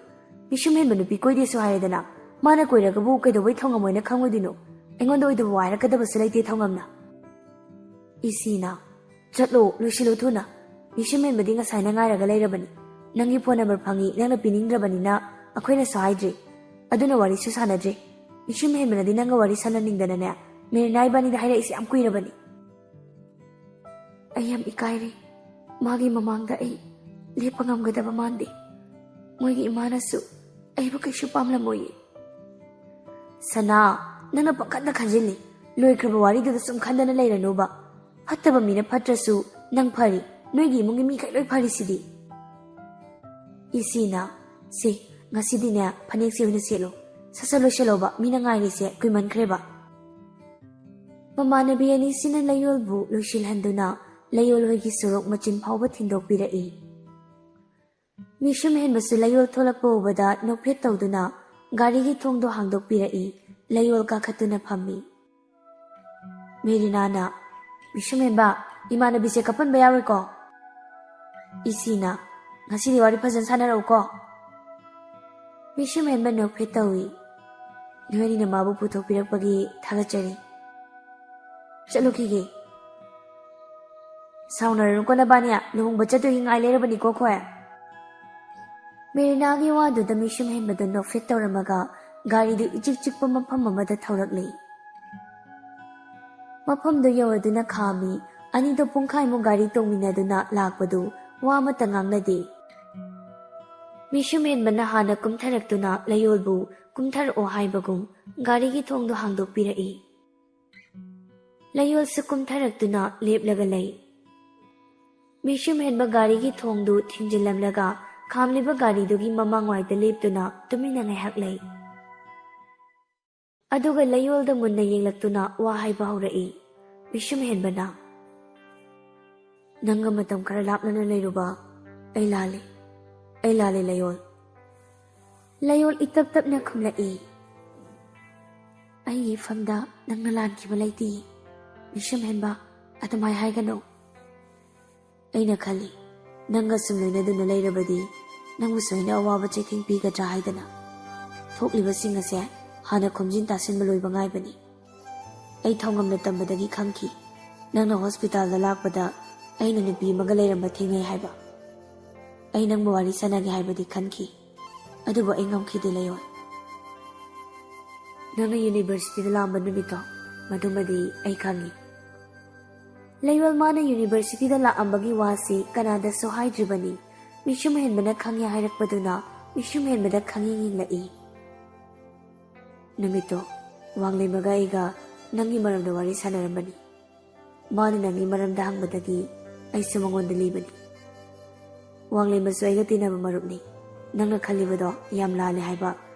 ꯃꯤꯁꯨꯝ ꯍꯦꯟꯕ ꯅꯨꯄꯤ ꯀꯣꯏꯗꯦꯁꯨ ꯍꯥꯏꯔꯦꯗꯅ꯫ ꯃꯥꯅ ꯀꯣꯏꯔꯒꯕꯨ ꯀꯩꯗꯧꯕꯩ ꯊꯧꯉꯝꯃꯣꯏꯅ ꯈꯪꯉꯣꯏꯗꯣꯏꯅꯣ? ꯑꯩꯉꯣꯟꯗ ꯑꯣꯏꯗꯕ ꯋꯥ ꯍꯥꯏꯔꯛꯀꯗꯕꯁꯨ ꯂꯩꯇꯦ ꯊꯧꯉꯝꯅ꯫" ꯏꯁꯤꯅ, "ꯆꯠꯂꯣ, ꯂꯣꯏꯁꯤꯜꯂꯣ ꯊꯨꯅ꯫ ꯃꯤꯁꯨꯝ ꯍꯦꯟꯕꯗꯤ ꯉꯁꯥꯏꯅ ꯉꯥꯏꯔꯒ ꯂꯩꯔꯕꯅꯤ꯫ ꯅꯪꯒꯤ ꯐꯣꯟ ꯅꯝꯕꯔ ꯐꯪꯉꯤ, ꯅꯪꯅ ꯄꯤꯅꯤꯡꯗ꯭ꯔꯕꯅꯤꯅ ꯑꯩꯈꯣꯏꯅꯁꯨ ꯍꯥꯏꯗ꯭ꯔꯤ꯫ ꯑꯗꯨꯅ ꯋꯥꯔꯤꯁꯨ ꯁꯥꯟꯅꯗ꯭ꯔꯤ꯫ ꯃꯤꯁꯨꯝ ꯍꯦꯟꯕꯅꯗꯤ ꯅꯪꯒ ꯋꯥꯔꯤ ꯁꯥꯟꯅꯅꯤꯡꯗꯅꯅꯦ ꯃꯦꯔꯤꯅꯥ ꯏꯕꯥꯅꯤꯗ ꯍꯥꯏꯔꯛꯏꯁꯦ ꯌꯥꯝ ꯀꯨꯏꯔꯕꯅꯤ꯫" "ꯑꯩ ꯌꯥꯝ ꯏꯀꯥꯏꯔꯦ꯫ ꯃꯥꯒꯤ ꯃꯃꯥꯡꯗ ꯑꯩ ꯂꯦꯞꯄ ꯉꯝꯒꯗꯕ ꯃꯥꯟꯗꯦ꯫ ꯃꯣꯏꯒꯤ ꯏꯃꯥꯅꯁꯨ ꯑꯩꯕꯨ ꯀꯩꯁꯨ ꯄꯥꯝꯂꯝꯃꯣꯏꯌꯦ꯫" "ꯁꯅꯥ, ꯅꯪꯅ ꯄꯪꯈꯟꯗ ꯈꯟꯖꯤꯜꯂꯤ꯫ ꯂꯣꯏꯈ꯭ꯔꯕ ꯋꯥꯔꯤꯗꯨꯗ ꯁꯨꯝ ꯈꯟꯗꯅ ꯂꯩꯔꯅꯨꯕ꯫ ꯐꯠꯇꯕ ꯃꯤꯅ ꯐꯠꯇ꯭ꯔꯁꯨ ꯅꯪ ꯐꯔꯤ, ꯅꯣꯏꯒꯤ ꯏꯃꯨꯡꯒꯤ ꯃꯤꯈꯩ ꯂꯣꯏ ꯐꯔꯤꯁꯤꯗꯤ꯫ ꯏꯁꯤꯅ, "ꯁꯦ, ꯉꯁꯤꯗꯤꯅꯦ ꯐꯅꯦꯛꯁꯦ ꯑꯣꯏꯅ ꯁꯦꯠꯂꯣ, ꯁꯠ ꯁꯠ ꯂꯣꯏꯁꯤꯜꯂꯣꯕ, ꯃꯤꯅ ꯉꯥꯏꯔꯤꯁꯦ ꯀꯨꯏꯃꯟꯈ꯭ꯔꯦꯕ"꯫ ꯃꯃꯥꯟꯅꯕꯤ ꯑꯅꯤꯁꯤꯅ ꯂꯩꯌꯣꯜꯕꯨ ꯂꯣꯏꯁꯤꯜꯍꯟꯗꯨꯅ ꯂꯩꯌꯣꯜ ꯍꯣꯏꯒꯤ ꯁꯣꯔꯣꯛ ꯃꯆꯤꯟ ꯐꯥꯎꯕ ꯊꯤꯟꯗꯣꯛꯄꯤꯔꯛꯏ꯫ ꯃꯤꯁꯨꯝ ꯍꯦꯟꯕꯁꯨ ꯂꯩꯌꯣꯜ ꯊꯣꯛꯂꯛꯄ ꯎꯕꯗ ꯅꯣꯛꯐꯦꯠ ꯇꯧꯗꯨꯅ ꯒꯥꯔꯤꯒꯤ ꯊꯣꯡꯗꯣ ꯍꯥꯡꯗꯣꯛꯄꯤꯔꯛꯏ꯫ ꯂꯩꯌꯣꯜ ꯀꯥꯈꯠꯇꯨꯅ ꯐꯝꯃꯤ꯫ ꯃꯦꯔꯤꯅꯥꯅ, "ꯃꯤꯁꯨꯝ ꯍꯦꯟꯕ, ꯏꯃꯥꯟꯅꯕꯤꯁꯦ ꯀꯞꯄꯟꯕ ꯌꯥꯔꯣꯏꯀꯣ"꯫ ꯏꯁꯤꯅ, "ꯉꯁꯤꯗꯤ ꯋꯥꯔꯤ ꯐꯖꯅ ꯁꯥꯟꯅꯔꯛꯎꯀꯣ"꯫ ꯃꯤꯁꯨꯝ ꯍꯦꯟꯕ ꯅꯣꯛꯐꯦꯠ ꯇꯧꯏ꯫ "ꯅꯣꯏ ꯑꯅꯤꯅ ꯃꯥꯕꯨ ꯄꯨꯊꯣꯛꯄꯤꯔꯛꯄꯒꯤ ꯊꯥꯒꯠꯆꯔꯤ꯫ ꯆꯠꯂꯨꯈꯤꯒꯦ"꯫ "ꯁꯥꯎꯅꯔꯅꯨꯀꯣ ꯅꯕꯥꯅꯤ, ꯂꯨꯍꯣꯡꯕ ꯆꯠꯇꯣꯏꯒꯤ ꯉꯥꯏ ꯂꯩꯔꯕꯅꯤꯀꯣ ꯑꯩꯈꯣꯏ"꯫ ꯃꯦꯔꯤꯅꯥꯒꯤ ꯋꯥꯗꯨꯗ ꯃꯤꯁꯨꯝ ꯍꯦꯟꯕꯗꯨ ꯅꯣꯛꯐꯦꯠ ꯇꯧꯔꯝꯃꯒ ꯒꯥꯔꯤꯗꯨ ꯏꯆꯤꯛ ꯆꯤꯛꯄ ꯃꯐꯝ ꯑꯃꯗ ꯊꯧꯔꯛꯂꯤ꯫ ꯃꯐꯝꯗꯨ ꯌꯧꯔꯗꯨꯅ ꯈꯥꯝꯃꯤ꯫ ꯑꯅꯤꯗꯣ ꯄꯨꯡꯈꯥꯏꯃꯨꯛ ꯒꯥꯔꯤ ꯇꯣꯡꯃꯤꯟꯅꯗꯨꯅ ꯂꯥꯛꯄꯗꯨ ꯋꯥ ꯑꯃꯠꯇ ꯉꯥꯡꯅꯗꯦ꯫ ꯃꯤꯁꯨꯝ ꯍꯦꯟꯕꯅ ꯍꯥꯟꯅ ꯀꯨꯝꯊꯔꯛꯇꯨꯅ ꯂꯩꯌꯣꯜꯕꯨ ꯀꯨꯝꯊꯔꯛꯑꯣ ꯍꯥꯏꯕꯒꯨꯝ ꯒꯥꯔꯤꯒꯤ ꯊꯣꯡꯗꯨ ꯍꯥꯡꯗꯣꯛꯄꯤꯔꯛꯏ꯫ ꯂꯩꯌꯣꯜꯁꯨ ꯀꯨꯝꯊꯔꯛꯇꯨꯅ ꯂꯦꯞꯂꯒ ꯂꯩ꯫ ꯃꯤꯁꯨꯝ ꯍꯦꯟꯕ ꯒꯥꯔꯤꯒꯤ ꯊꯣꯡꯗꯨ ꯊꯤꯡꯖꯤꯜꯂꯝꯂꯒ ꯈꯥꯝꯂꯤꯕ ꯒꯥꯔꯤꯗꯨꯒꯤ ꯃꯃꯥꯡꯋꯥꯏꯗ ꯂꯦꯞꯇꯨꯅ ꯇꯨꯃꯤꯟꯅ ꯉꯥꯏꯍꯥꯛ ꯂꯩ꯫ ꯑꯗꯨꯒ ꯂꯩꯌꯣꯜꯗ ꯃꯨꯟꯅ ꯌꯦꯡꯂꯛꯇꯨꯅ ꯋꯥ ꯍꯥꯏꯕ ꯍꯧꯔꯛꯏ꯫ ꯃꯤꯁꯨꯝ ꯍꯦꯟꯕꯅ, "ꯅꯪꯒ ꯃꯇꯝ ꯈꯔ ꯂꯥꯞꯅꯅ ꯂꯩꯔꯨꯕ ꯑꯩ ꯂꯥꯜꯂꯤ꯫ ꯑꯩ ꯂꯥꯜꯂꯤ, ꯂꯩꯌꯣꯜ"꯫ ꯂꯩꯌꯣꯜ ꯏꯇꯞ ꯇꯞꯅ ꯈꯨꯝꯂꯛꯏ꯫ "ꯑꯩꯒꯤ ꯏꯐꯝꯗ ꯅꯪꯅ ꯂꯥꯟꯈꯤꯕ ꯂꯩꯇꯦ, ꯃꯤꯁꯨꯝ ꯍꯦꯟꯕ, ꯑꯗꯨꯃꯥꯏ ꯍꯥꯏꯒꯅꯨ"꯫ ꯑꯩꯅ ꯈꯜꯂꯤ, ꯅꯪꯒ ꯁꯨꯝ ꯂꯣꯏꯅꯗꯨꯅ ꯂꯩꯔꯕꯗꯤ ꯅꯪꯕꯨꯁꯨ ꯑꯩꯅ ꯑꯋꯥꯕ ꯆꯩꯊꯦꯡ ꯄꯤꯒꯗ꯭ꯔꯥ ꯍꯥꯏꯗꯅ꯫ ꯊꯣꯛꯂꯤꯕꯁꯤꯡ ꯑꯁꯦ ꯍꯥꯟꯅ ꯈꯣꯝꯖꯤꯟ ꯇꯥꯁꯤꯟꯕ ꯂꯣꯏꯕ ꯉꯥꯏꯕꯅꯤ꯫ ꯑꯩ ꯊꯧꯉꯝꯅ ꯇꯝꯕꯗꯒꯤ ꯈꯪꯈꯤ, ꯅꯪꯅ ꯍꯣꯁꯄꯤꯇꯥꯜꯗ ꯂꯥꯛꯄꯗ ꯑꯩꯅ ꯅꯨꯄꯤ ꯑꯃꯒ ꯂꯩꯔꯝꯕ ꯊꯦꯡꯅꯩ ꯍꯥꯏꯕ꯫ ꯑꯩ ꯅꯪꯕꯨ ꯋꯥꯔꯤ ꯁꯥꯟꯅꯒꯦ ꯍꯥꯏꯕꯗꯤ ꯈꯟꯈꯤ, ꯑꯗꯨꯕꯨ ꯑꯩ ꯉꯝꯈꯤꯗꯦ, ꯂꯩꯌꯣꯜ꯫ ꯅꯪꯅ ꯌꯨꯅꯤꯚꯔꯁꯤꯇꯤꯗ ꯂꯥꯛꯑꯝꯕ ꯅꯨꯃꯤꯠꯇꯣ, ꯃꯗꯨꯃꯗꯤ ꯑꯩ ꯈꯪꯉꯤ꯫ ꯂꯩꯌꯣꯜ ꯃꯥꯅ ꯌꯨꯅꯤꯚꯔꯁꯤꯇꯤꯗ ꯂꯥꯛꯑꯝꯕꯒꯤ ꯋꯥꯁꯤ ꯀꯅꯥꯗꯁꯨ ꯍꯥꯏꯗ꯭ꯔꯤꯕꯅꯤ꯫ ꯃꯤꯁꯨꯝ ꯍꯦꯟꯕꯅ ꯈꯪꯉꯦ ꯍꯥꯏꯔꯛꯄꯗꯨꯅ ꯃꯤꯁꯨꯝ ꯍꯦꯟꯕꯗ ꯈꯪꯌꯦꯡ ꯌꯦꯡꯂꯛꯏ꯫ ꯅꯨꯃꯤꯠꯇꯣ ꯋꯥꯡꯂꯦꯝꯕꯒ ꯑꯩꯒ ꯅꯪꯒꯤ ꯃꯔꯝꯗ ꯋꯥꯔꯤ ꯁꯥꯟꯅꯔꯝꯕꯅꯤ꯫ ꯃꯥꯅ ꯅꯪꯒꯤ ꯃꯔꯝꯗ ꯍꯪꯕꯗꯒꯤ ꯑꯩꯁꯨ ꯃꯉꯣꯟꯗ ꯂꯤꯕꯅꯤ꯫ ꯋꯥꯡꯂꯦꯟꯕꯁꯨ ꯑꯩꯒ ꯇꯤꯟꯅꯕ ꯃꯔꯨꯞꯅꯤ꯫ ꯅꯪꯅ ꯈꯜꯂꯤꯕꯗꯣ ꯌꯥꯝ ꯂꯥꯜꯂꯦ ꯍꯥꯏꯕ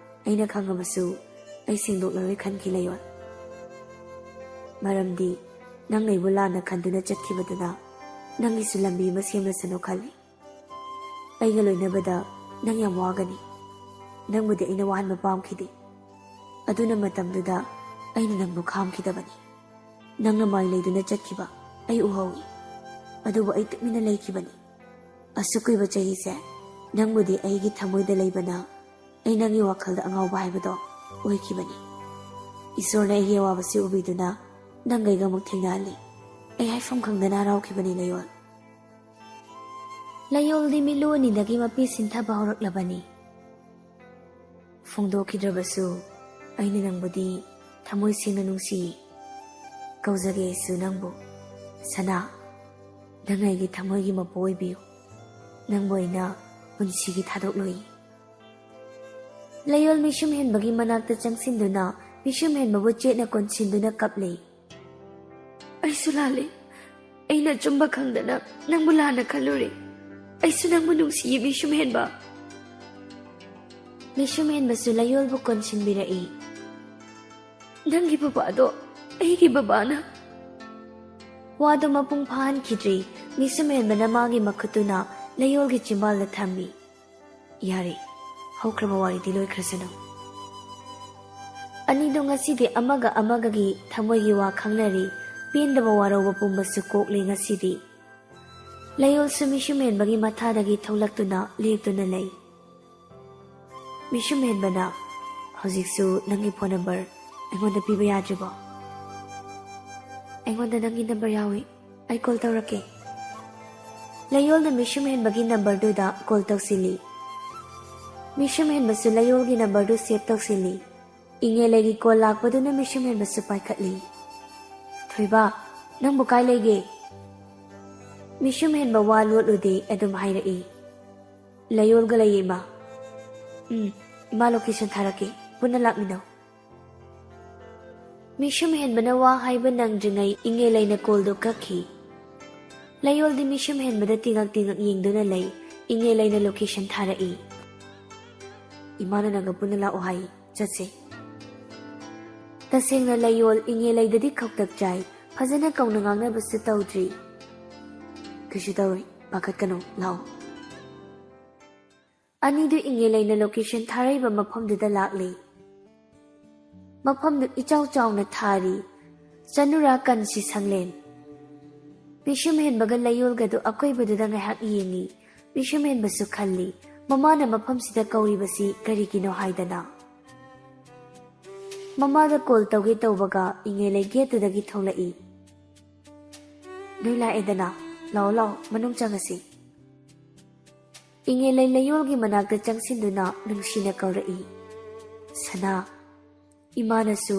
ꯑꯩꯅ ꯈꯪꯉꯕꯁꯨ ꯑꯩ ꯁꯦꯡꯗꯣꯛꯂꯔꯣꯏ ꯈꯟꯈꯤ ꯂꯩꯌꯣꯜ꯫ ꯃꯔꯝꯗꯤ ꯅꯪꯅ ꯑꯩꯕꯨ ꯂꯥꯟꯅ ꯈꯟꯗꯨꯅ ꯆꯠꯈꯤꯕꯗꯨꯅ ꯅꯪꯒꯤꯁꯨ ꯂꯝꯕꯤ ꯑꯃ ꯁꯦꯝꯂꯁꯅꯨ ꯈꯜꯂꯤ꯫ ꯑꯩꯒ ꯂꯣꯏꯅꯕꯗ ꯅꯪ ꯌꯥꯝ ꯋꯥꯒꯅꯤ꯫ ꯅꯪꯕꯨꯗꯤ ꯑꯩꯅ ꯋꯥꯍꯟꯕ ꯄꯥꯝꯈꯤꯗꯦ꯫ ꯑꯗꯨꯅ ꯃꯇꯝꯗꯨꯗ ꯑꯩꯅ ꯅꯪꯕꯨ ꯈꯥꯝꯈꯤꯗꯕꯅꯤ꯫ ꯅꯪꯅ ꯃꯥꯏ ꯂꯩꯗꯨꯅ ꯆꯠꯈꯤꯕ ꯑꯩ ꯎꯍꯧꯏ꯫ ꯑꯗꯨꯕꯨ ꯑꯩ ꯇꯨꯃꯤꯟꯅ ꯂꯩꯈꯤꯕꯅꯤ꯫ ꯑꯁꯨꯛ ꯀꯨꯏꯕ ꯆꯍꯤꯁꯦ ꯅꯪꯕꯨꯗꯤ ꯑꯩꯒꯤ ꯊꯃꯣꯏꯗ ꯂꯩꯕꯅ ꯑꯩ ꯅꯪꯒꯤ ꯋꯥꯈꯜꯗ ꯑꯉꯥꯎꯕ ꯍꯥꯏꯕꯗꯣ ꯑꯣꯏꯈꯤꯕꯅꯤ꯫ ꯏꯁꯣꯔꯅ ꯑꯩꯒꯤ ꯑꯋꯥꯕꯁꯤ ꯎꯕꯤꯗꯨꯅ ꯅꯪꯒ ꯑꯩꯒ ꯑꯃꯨꯛ ꯊꯦꯡꯅꯍꯜꯂꯤ꯫ ꯑꯩ ꯍꯥꯏꯐꯝ ꯈꯪꯗꯅ ꯍꯔꯥꯎꯈꯤꯕꯅꯤ ꯂꯩꯌꯣꯜ꯫ ꯂꯩꯌꯣꯜꯗꯤ ꯃꯤꯠꯂꯨ ꯑꯅꯤꯗꯒꯤ ꯃꯄꯤ ꯁꯤꯟꯊꯕ ꯍꯧꯔꯛꯂꯕꯅꯤ꯫ ꯐꯣꯡꯗꯣꯛꯈꯤꯗ꯭ꯔꯕꯁꯨ ꯑꯩꯅ ꯅꯪꯕꯨꯗꯤ ꯊꯃꯣꯏ ꯁꯦꯡꯅ ꯅꯨꯡꯁꯤ꯫ ꯀꯧꯖꯒꯦ ꯑꯩꯁꯨ ꯅꯪꯕꯨ ꯁꯅꯥ꯫ ꯅꯪ ꯑꯩꯒꯤ ꯊꯃꯣꯏꯒꯤ ꯃꯄꯨ ꯑꯣꯏꯕꯤꯌꯨ꯫ ꯅꯪꯕꯨ ꯑꯩꯅ ꯄꯨꯟꯁꯤꯒꯤ ꯊꯥꯗꯣꯛꯂꯣꯏ꯫ ꯂꯩꯌꯣꯜ ꯃꯤꯁꯨꯝ ꯍꯦꯟꯕꯒꯤ ꯃꯅꯥꯛꯇ ꯆꯪꯁꯤꯟꯗꯨꯅ ꯃꯤꯁꯨꯝ ꯍꯦꯟꯕꯕꯨ ꯆꯦꯠꯅ ꯀꯣꯟꯁꯤꯟꯗꯨꯅ ꯀꯞꯂꯤ꯫ ꯑꯩꯁꯨ ꯂꯥꯜꯂꯤ꯫ ꯑꯩꯅ ꯑꯆꯨꯝꯕ ꯈꯪꯗꯅ ꯅꯪꯕꯨ ꯂꯥꯟꯅ ꯈꯜꯂꯨꯔꯦ꯫ ꯑꯩꯁꯨ ꯅꯪꯕꯨ ꯅꯨꯡꯁꯤꯌꯦ ꯃꯤꯁꯨꯝ ꯍꯦꯟꯕ꯫ ꯃꯤꯁꯨꯝ ꯍꯦꯟꯕꯁꯨ ꯂꯩꯌꯣꯜꯕꯨ ꯀꯣꯟꯁꯤꯟꯕꯤꯔꯛꯏ꯫ ꯅꯪꯒꯤ ꯕꯕꯥꯗꯣ ꯑꯩꯒꯤ ꯕꯕꯥꯅ꯫ ꯋꯥꯗꯨ ꯃꯄꯨꯡ ꯐꯥꯍꯟꯈꯤꯗ꯭ꯔꯤ꯫ ꯃꯤꯁꯨꯝ ꯍꯦꯟꯕꯅ ꯃꯥꯒꯤ ꯃꯈꯨꯠꯇꯨꯅ ꯂꯩꯌꯣꯜꯒꯤ ꯆꯤꯝꯕꯥꯜꯗ ꯊꯝꯃꯤ꯫ ꯌꯥꯔꯦ, ꯍꯧꯈ꯭ꯔꯕ ꯋꯥꯔꯤꯗꯤ ꯂꯣꯏꯈ꯭ꯔꯁꯅꯨ꯫ ꯑꯅꯤꯗꯣ ꯉꯁꯤꯗꯤ ꯑꯃꯒ ꯑꯃꯒꯒꯤ ꯊꯃꯣꯏꯒꯤ ꯋꯥ ꯈꯪꯅꯔꯤ꯫ ꯄꯦꯟꯗꯕ ꯋꯥꯔꯧꯕ ꯄꯨꯝꯕꯁꯨ ꯀꯣꯛꯂꯦ ꯉꯁꯤꯗꯤ꯫ ꯂꯩꯌꯣꯜꯁꯨ ꯃꯤꯁꯨꯝ ꯍꯦꯟꯕꯒꯤ ꯃꯊꯥꯗꯒꯤ ꯊꯣꯛꯂꯛꯇꯨꯅ ꯂꯦꯞꯇꯨꯅ ꯂꯩ꯫ ꯃꯤꯁꯨꯝ ꯍꯦꯟꯕꯅ, "ꯍꯧꯖꯤꯛꯁꯨ ꯅꯪꯒꯤ ꯐꯣꯟ ꯅꯝꯕꯔ ꯑꯩꯉꯣꯟꯗ ꯄꯤꯕ ꯌꯥꯗ꯭ꯔꯤꯕꯣ?" "ꯑꯩꯉꯣꯟꯗ ꯅꯪꯒꯤ ꯅꯝꯕꯔ ꯌꯥꯎꯏ, ꯑꯩ ꯀꯣꯜ ꯇꯧꯔꯛꯀꯦ꯫" ꯂꯩꯌꯣꯜꯅ ꯃꯤꯁꯨꯝ ꯍꯦꯟꯕꯒꯤ ꯅꯝꯕꯔꯗꯨꯗ ꯀꯣꯜ ꯇꯧꯁꯤꯜꯂꯤ꯫ ꯃꯤꯁꯨꯝ ꯍꯦꯟꯕꯁꯨ ꯂꯩꯌꯣꯜꯒꯤ ꯅꯝꯕꯔꯗꯨ ꯁꯦꯚ ꯇꯧꯁꯤꯜꯂꯤ꯫ ꯏꯪꯉꯦꯂꯩꯒꯤ ꯀꯣꯜ ꯂꯥꯛꯄꯗꯨꯅ ꯃꯤꯁꯨꯝ ꯍꯦꯟꯕꯁꯨ ꯄꯥꯏꯈꯠꯂꯤ꯫ "ꯊꯣꯏꯕ, ꯅꯪꯕꯨ ꯀꯥꯏ ꯂꯩꯒꯦ?" ꯃꯤꯁꯨꯝ ꯍꯦꯟꯕ ꯋꯥ ꯂꯣꯠꯂꯨꯗꯦ, ꯑꯗꯨꯝ ꯍꯥꯏꯔꯛꯏ꯫ "ꯂꯩꯌꯣꯜꯒ ꯂꯩꯌꯦ, ꯏꯃꯥ꯫" "ꯎꯝ, ꯏꯃꯥ ꯂꯣꯀꯦꯁꯟ ꯊꯥꯔꯛꯀꯦ, ꯄꯨꯟꯅ ꯂꯥꯛꯃꯤꯟꯅꯧ꯫" ꯃꯤꯁꯨꯝ ꯍꯦꯟꯕꯅ ꯋꯥ ꯍꯥꯏꯕ ꯅꯪꯗ꯭ꯔꯤꯉꯩ ꯏꯉꯦꯂꯩꯅ ꯀꯣꯜꯗꯨ ꯀꯛꯈꯤ꯫ ꯂꯩꯌꯣꯜꯗꯤ ꯃꯤꯁꯨꯝ ꯍꯦꯟꯕꯗ ꯇꯤꯉꯛ ꯇꯤꯉꯛ ꯌꯦꯡꯗꯨꯅ ꯂꯩ꯫ ꯏꯉꯦꯂꯩꯅ ꯂꯣꯀꯦꯁꯟ ꯊꯥꯔꯛꯏ꯫ "ꯏꯃꯥꯅ ꯅꯪꯒ ꯄꯨꯟꯅ ꯂꯥꯛꯑꯣ ꯍꯥꯏ, ꯆꯠꯁꯦ꯫" ꯇꯁꯦꯡꯅ ꯂꯩꯌꯣꯜ ꯏꯉꯦꯂꯩꯗꯗꯤ ꯈꯧꯇꯛ ꯆꯥꯏ꯫ ꯐꯖꯅ ꯀꯧꯅ ꯉꯥꯡꯅꯕꯁꯨ ꯇꯧꯗ꯭ꯔꯤ꯫ "ꯀꯩꯁꯨ ꯇꯧꯔꯣꯏ, ꯄꯥꯈꯠꯀꯅꯨ, ꯂꯥꯛꯑꯣ꯫" ꯑꯅꯤꯗꯨ ꯏꯉꯦꯂꯩꯅ ꯂꯣꯀꯦꯁꯟ ꯊꯥꯔꯛꯏꯕ ꯃꯐꯝꯗꯨꯗ ꯂꯥꯛꯂꯦ꯫ ꯃꯐꯝꯗꯨ ꯏꯆꯥꯎ ꯆꯥꯎꯅ ꯊꯥꯔꯤ꯫ ꯆꯅꯨꯔꯥ ꯀꯟꯁꯤ ꯁꯪꯂꯦꯟ꯫ ꯃꯤꯁꯨꯝ ꯍꯦꯟꯕꯒ ꯂꯩꯌꯣꯜꯒꯗꯨ ꯑꯀꯣꯏꯕꯗꯨꯗ ꯉꯥꯏꯍꯥꯛ ꯌꯦꯡꯉꯤ꯫ ꯃꯤꯁꯨꯝ ꯍꯦꯟꯕꯁꯨ ꯈꯜꯂꯤ, ꯃꯃꯥꯅ ꯃꯐꯝꯁꯤꯗ ꯀꯧꯔꯤꯕꯁꯤ ꯀꯔꯤꯒꯤꯅꯣ ꯍꯥꯏꯗꯅ꯫ ꯃꯃꯥꯗ ꯀꯣꯜ ꯇꯧꯒꯦ ꯇꯧꯕꯒ ꯏꯉꯦꯂꯩ ꯒꯦꯠꯇꯨꯗꯒꯤ ꯊꯣꯛꯂꯛꯏ꯫ "ꯅꯣꯏ ꯂꯥꯛꯑꯦꯗꯅ, ꯂꯥꯛꯑꯣ ꯂꯥꯛꯑꯣ, ꯃꯅꯨꯡ ꯆꯪꯉꯁꯤ꯫" ꯏꯉꯦꯂꯩ ꯂꯩꯌꯣꯜꯒꯤ ꯃꯅꯥꯛꯇ ꯆꯪꯁꯤꯟꯗꯨꯅ ꯅꯨꯡꯁꯤꯅ ꯀꯧꯔꯛꯏ꯫ "ꯁꯅꯥ, ꯏꯃꯥꯅꯁꯨ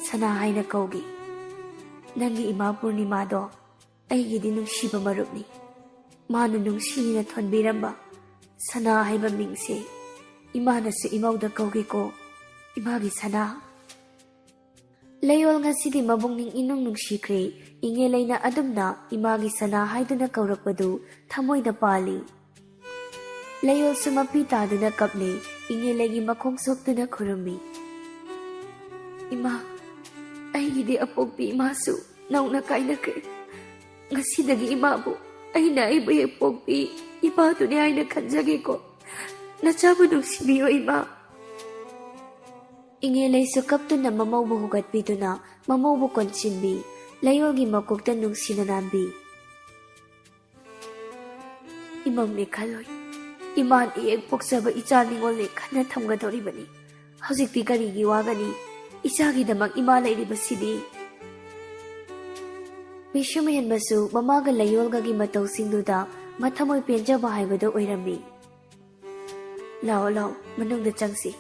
ꯁꯅꯥ ꯍꯥꯏꯅ ꯀꯧꯒꯦ꯫ ꯅꯪꯒꯤ ꯏꯃꯥ ꯄꯨꯔꯅꯤꯃꯥꯗꯣ ꯑꯩꯒꯤꯗꯤ ꯅꯨꯡꯁꯤꯕ ꯃꯔꯨꯞꯅꯤ꯫ ꯃꯥꯅ ꯅꯨꯡꯁꯤꯅ ꯊꯣꯟꯕꯤꯔꯝꯕ ꯁꯅꯥ ꯍꯥꯏꯕ ꯃꯤꯡꯁꯦ ꯏꯃꯥꯅꯁꯨ ꯏꯃꯧꯗ ꯀꯧꯒꯦꯀꯣ, ꯏꯃꯥꯒꯤ ꯁꯅꯥ꯫" ꯂꯩꯌꯣꯜ ꯉꯁꯤꯗꯤ ꯃꯕꯨꯛꯅꯤꯡ ꯏꯅꯨꯡ ꯅꯨꯡꯁꯤꯈ꯭ꯔꯦ꯫ ꯏꯉꯦꯂꯩꯅ ꯑꯗꯨꯝꯅ ꯏꯃꯥꯒꯤ ꯁꯅꯥ ꯍꯥꯏꯗꯨꯅ ꯀꯧꯔꯛꯄꯗꯨ ꯊꯃꯣꯏꯗ ꯄꯥꯜꯂꯤ꯫ ꯂꯩꯌꯣꯜꯁꯨ ꯃꯄꯤ ꯇꯥꯗꯨꯅ ꯀꯞꯂꯦ꯫ ꯏꯉꯦꯂꯩꯒꯤ ꯃꯈꯣꯡ ꯁꯣꯛꯇꯨꯅ ꯈꯨꯔꯨꯝꯃꯤ꯫ "ꯏꯃꯥ, ꯑꯩꯒꯤꯗꯤ ꯑꯄꯣꯛꯄꯤ ꯏꯃꯥꯁꯨ ꯅꯧꯅ ꯀꯥꯏꯅꯈ꯭ꯔꯦ꯫ ꯉꯁꯤꯗꯒꯤ ꯏꯃꯥꯕꯨ ꯑꯩꯅ ꯑꯩꯕꯨ ꯍꯦꯛ ꯄꯣꯛꯄꯤ ꯏꯃꯥꯗꯨꯅꯤ ꯍꯥꯏꯅ ꯈꯟꯖꯒꯦꯀꯣ꯫ ꯅꯆꯥꯕꯨ ꯅꯨꯡꯁꯤꯕꯤꯌꯣ ꯏꯃꯥ꯫" ꯏꯉꯦꯂꯩꯁꯨ ꯀꯞꯇꯨꯅ ꯃꯃꯧꯕꯨ ꯍꯨꯒꯠꯄꯤꯗꯨꯅ ꯃꯃꯧꯕꯨ ꯀꯣꯟꯁꯤꯟꯕꯤ, ꯂꯩꯌꯣꯜꯒꯤ ꯃꯀꯣꯛꯇ ꯅꯨꯡꯁꯤꯅ ꯅꯥꯟꯕꯤ꯫ "ꯏꯃꯧꯅꯦ ꯈꯜꯂꯣꯏ, ꯏꯃꯥꯅ ꯍꯦꯛ ꯄꯣꯛꯆꯕ ꯏꯆꯥ ꯅꯤꯉꯣꯜꯅꯦ ꯈꯟꯅ ꯊꯝꯒꯗꯧꯔꯤꯕꯅꯤ꯫ ꯍꯧꯖꯤꯛꯇꯤ ꯀꯔꯤꯒꯤ ꯋꯥꯒꯅꯤ? ꯏꯆꯥꯒꯤꯗꯃꯛ ꯏꯃꯥ ꯂꯩꯔꯤꯕꯁꯤꯗꯤ꯫" ꯃꯤꯁꯨꯝ ꯍꯦꯟꯕꯁꯨ ꯃꯃꯥꯒ ꯂꯩꯌꯣꯜꯒꯒꯤ ꯃꯇꯧꯁꯤꯡꯗꯨꯗ ꯃꯊꯃꯣꯏ ꯄꯦꯟꯖꯕ ꯍꯥꯏꯕꯗꯨ ꯑꯣꯏꯔꯝꯃꯤ꯫ "ꯂꯥꯛꯑꯣ ꯂꯥꯛꯑꯣ, ꯃꯅꯨꯡꯗ ꯆꯪꯁꯤ꯫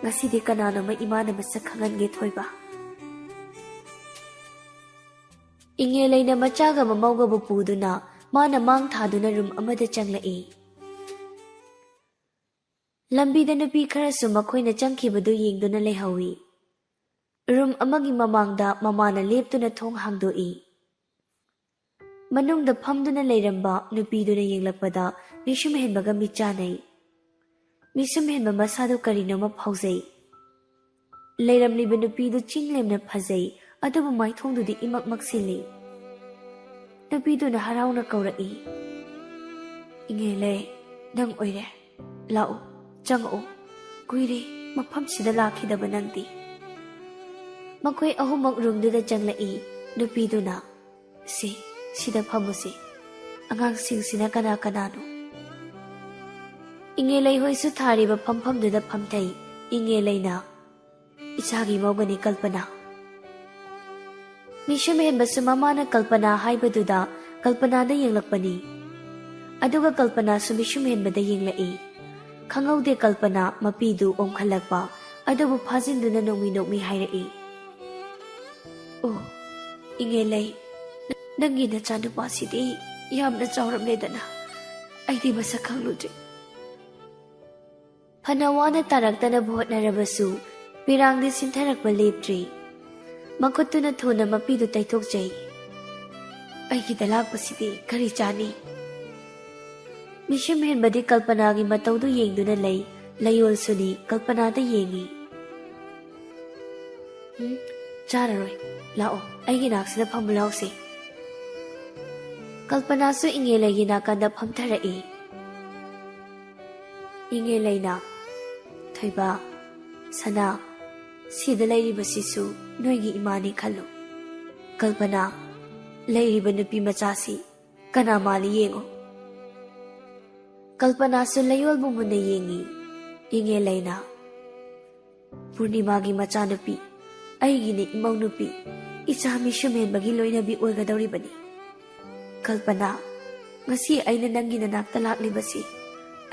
ꯉꯁꯤꯗꯤ ꯀꯅꯥꯅꯣꯃ ꯏꯃꯥꯅ ꯃꯁꯛ ꯈꯪꯍꯟꯒꯦ ꯊꯣꯏꯕ꯫" ꯏꯉꯦꯂꯩꯅ ꯃꯆꯥꯒ ꯃꯃꯧꯒꯕꯨ ꯄꯨꯗꯨꯅ ꯃꯥꯅ ꯃꯥꯡ ꯊꯥꯗꯨꯅ ꯔꯨꯝ ꯑꯃꯗ ꯆꯪꯂꯛꯏ꯫ ꯂꯝꯕꯤꯗ ꯅꯨꯄꯤ ꯈꯔꯁꯨ ꯃꯈꯣꯏꯅ ꯆꯪꯈꯤꯕꯗꯨ ꯌꯦꯡꯗꯨꯅ ꯂꯩꯍꯧꯏ꯫ ꯔꯨꯝ ꯑꯃꯒꯤ ꯃꯃꯥꯡꯗ ꯃꯃꯥꯅ ꯂꯦꯞꯇꯨꯅ ꯊꯣꯡ ꯍꯥꯡꯗꯣꯛꯏ꯫ ꯃꯅꯨꯡꯗ ꯐꯝꯗꯨꯅ ꯂꯩꯔꯝꯕ ꯅꯨꯄꯤꯗꯨꯅ ꯌꯦꯡꯂꯛꯄꯗ ꯃꯤꯁꯨꯝ ꯍꯦꯟꯕꯒ ꯃꯤꯠ ꯆꯥꯟꯅꯩ꯫ ꯃꯤꯁꯨꯝ ꯍꯦꯟꯕ ꯃꯁꯥꯗꯨ ꯀꯔꯤꯅꯣꯃ ꯐꯥꯎꯖꯩ꯫ ꯂꯩꯔꯝꯂꯤꯕ ꯅꯨꯄꯤꯗꯨ ꯆꯤꯡ ꯂꯦꯝꯅ ꯐꯖꯩ, ꯑꯗꯨꯕꯨ ꯃꯥꯏꯊꯣꯡꯗꯨꯗꯤ ꯏꯃꯛ ꯃꯛꯁꯤꯜꯂꯤ꯫ ꯅꯨꯄꯤꯗꯨꯅ ꯍꯔꯥꯎꯅ ꯀꯧꯔꯛꯏ, "ꯏꯉꯦꯂꯩ, ꯅꯪ ꯑꯣꯏꯔꯦ꯫ ꯂꯥꯛꯎ, ꯆꯪꯉꯛꯎ꯫ ꯀꯨꯏꯔꯦ ꯃꯐꯝꯁꯤꯗ ꯂꯥꯛꯈꯤꯗꯕ ꯅꯪꯗꯤ꯫" ꯃꯈꯣꯏ ꯑꯍꯨꯝꯃꯛ ꯔꯨꯝꯗꯨꯗ ꯆꯪꯂꯛꯏ꯫ ꯅꯨꯄꯤꯗꯨꯅ, "ꯁꯤ, ꯁꯤꯗ ꯐꯝꯃꯨꯁꯤ꯫ ꯑꯉꯥꯡꯁꯤꯡꯁꯤꯅ ꯀꯅꯥ ꯀꯅꯥꯅꯣ?" ꯏꯉꯦꯂꯩ ꯍꯣꯏꯁꯨ ꯊꯥꯔꯤꯕ ꯐꯝꯐꯝꯗꯨꯗ ꯐꯝꯊꯩ꯫ ꯏꯉꯦꯂꯩꯅ, "ꯏꯆꯥꯒꯤ ꯃꯧꯒꯅꯤ ꯀꯜꯄꯅꯥ꯫" ꯃꯤꯁꯨꯝ ꯍꯦꯟꯕꯁꯨ ꯃꯃꯥꯅ ꯀꯜꯄꯅꯥ ꯍꯥꯏꯕꯗꯨꯗ ꯀꯜꯄꯅꯥꯗ ꯌꯦꯡꯂꯛꯄꯅꯤ꯫ ꯑꯗꯨꯒ ꯀꯜꯄꯅꯥꯁꯨ ꯃꯤꯁꯨꯝ ꯍꯦꯟꯕꯗ ꯌꯦꯡꯂꯛꯏ꯫ ꯈꯪꯍꯧꯗꯦ ꯀꯜꯄꯅꯥ ꯃꯄꯤꯗꯨ ꯑꯣꯟꯈꯠꯂꯛꯄ, ꯑꯗꯨꯕꯨ ꯐꯥꯖꯤꯟꯗꯨꯅ ꯅꯣꯛꯃꯤ ꯅꯣꯛꯃꯤ ꯍꯥꯏꯔꯛꯏ, "ꯑꯣ, ꯏꯉꯦꯂꯩ, ꯅꯪꯒꯤ ꯅꯆꯥꯅꯨꯄꯥꯁꯤꯗꯤ ꯌꯥꯝꯅ ꯆꯥꯎꯔꯝꯂꯦꯗꯅ꯫ ꯑꯩꯗꯤ ꯃꯁꯛ ꯈꯪꯂꯨꯗ꯭ꯔꯦ꯫" ꯐꯅ ꯋꯥꯅ ꯇꯥꯔꯛꯇꯅꯕ ꯍꯣꯠꯅꯔꯕꯁꯨ ꯄꯤꯔꯥꯡꯗꯤ ꯁꯤꯟꯊꯔꯛꯄ ꯂꯦꯞꯇ꯭ꯔꯤ꯫ ꯃꯈꯨꯠꯇꯨꯅ ꯊꯨꯅ ꯃꯄꯤꯗꯨ ꯇꯩꯊꯣꯛꯆꯩ꯫ "ꯑꯩꯒꯤꯗ ꯂꯥꯛꯄꯁꯤꯗꯤ ꯀꯔꯤ ꯆꯥꯅꯤ?" ꯃꯤꯁꯨꯝ ꯍꯦꯟꯕꯗꯤ ꯀꯜꯄꯅꯥꯒꯤ ꯃꯇꯧꯗꯨ ꯌꯦꯡꯗꯨꯅ ꯂꯩ꯫ ꯂꯩꯌꯣꯜꯁꯨꯅꯤ ꯀꯜꯄꯅꯥꯗ ꯌꯦꯡꯏ꯫ "ꯎꯝ, ꯆꯥꯔꯔꯣꯏ꯫ ꯂꯥꯛꯑꯣ, ꯑꯩꯒꯤ ꯅꯥꯛꯁꯤꯗ ꯐꯝꯃꯨ ꯂꯥꯎꯁꯦ꯫" ꯀꯜꯄꯅꯥꯁꯨ ꯏꯉꯦꯂꯩꯒꯤ ꯅꯥꯀꯟꯗ ꯐꯝꯊꯔꯛꯏ꯫ ꯏꯉꯦꯂꯩꯅ, "ꯊꯣꯏꯕ, ꯁꯅꯥ, ꯁꯤꯗ ꯂꯩꯔꯤꯕꯁꯤꯁꯨ ꯅꯣꯏꯒꯤ ꯏꯃꯥꯅꯤ ꯈꯜꯂꯨ꯫ ꯀꯜꯄꯅꯥ, ꯂꯩꯔꯤꯕ ꯅꯨꯄꯤ ꯃꯆꯥꯁꯤ ꯀꯅꯥ ꯃꯥꯜꯂꯤ ꯌꯦꯡꯉꯨ꯫" ꯀꯜꯄꯅꯥꯁꯨ ꯂꯩꯌꯣꯜꯕꯨ ꯃꯨꯟꯅ ꯌꯦꯡꯉꯤ꯫ ꯏꯉꯦꯂꯩꯅ, "ꯄꯨꯔꯅꯤꯃꯥꯒꯤ ꯃꯆꯥꯅꯨꯄꯤ, ꯑꯩꯒꯤꯅꯤ ꯏꯃꯧ ꯅꯨꯄꯤ, ꯏꯆꯥ ꯃꯤꯁꯨꯝ ꯍꯦꯟꯕꯒꯤ ꯂꯣꯏꯅꯕꯤ ꯑꯣꯏꯒꯗꯧꯔꯤꯕꯅꯤ꯫ ꯀꯜꯄꯅꯥ, ꯉꯁꯤ ꯑꯩꯅ ꯅꯪꯒꯤ ꯅꯅꯥꯛꯇ ꯂꯥꯛꯂꯤꯕꯁꯤ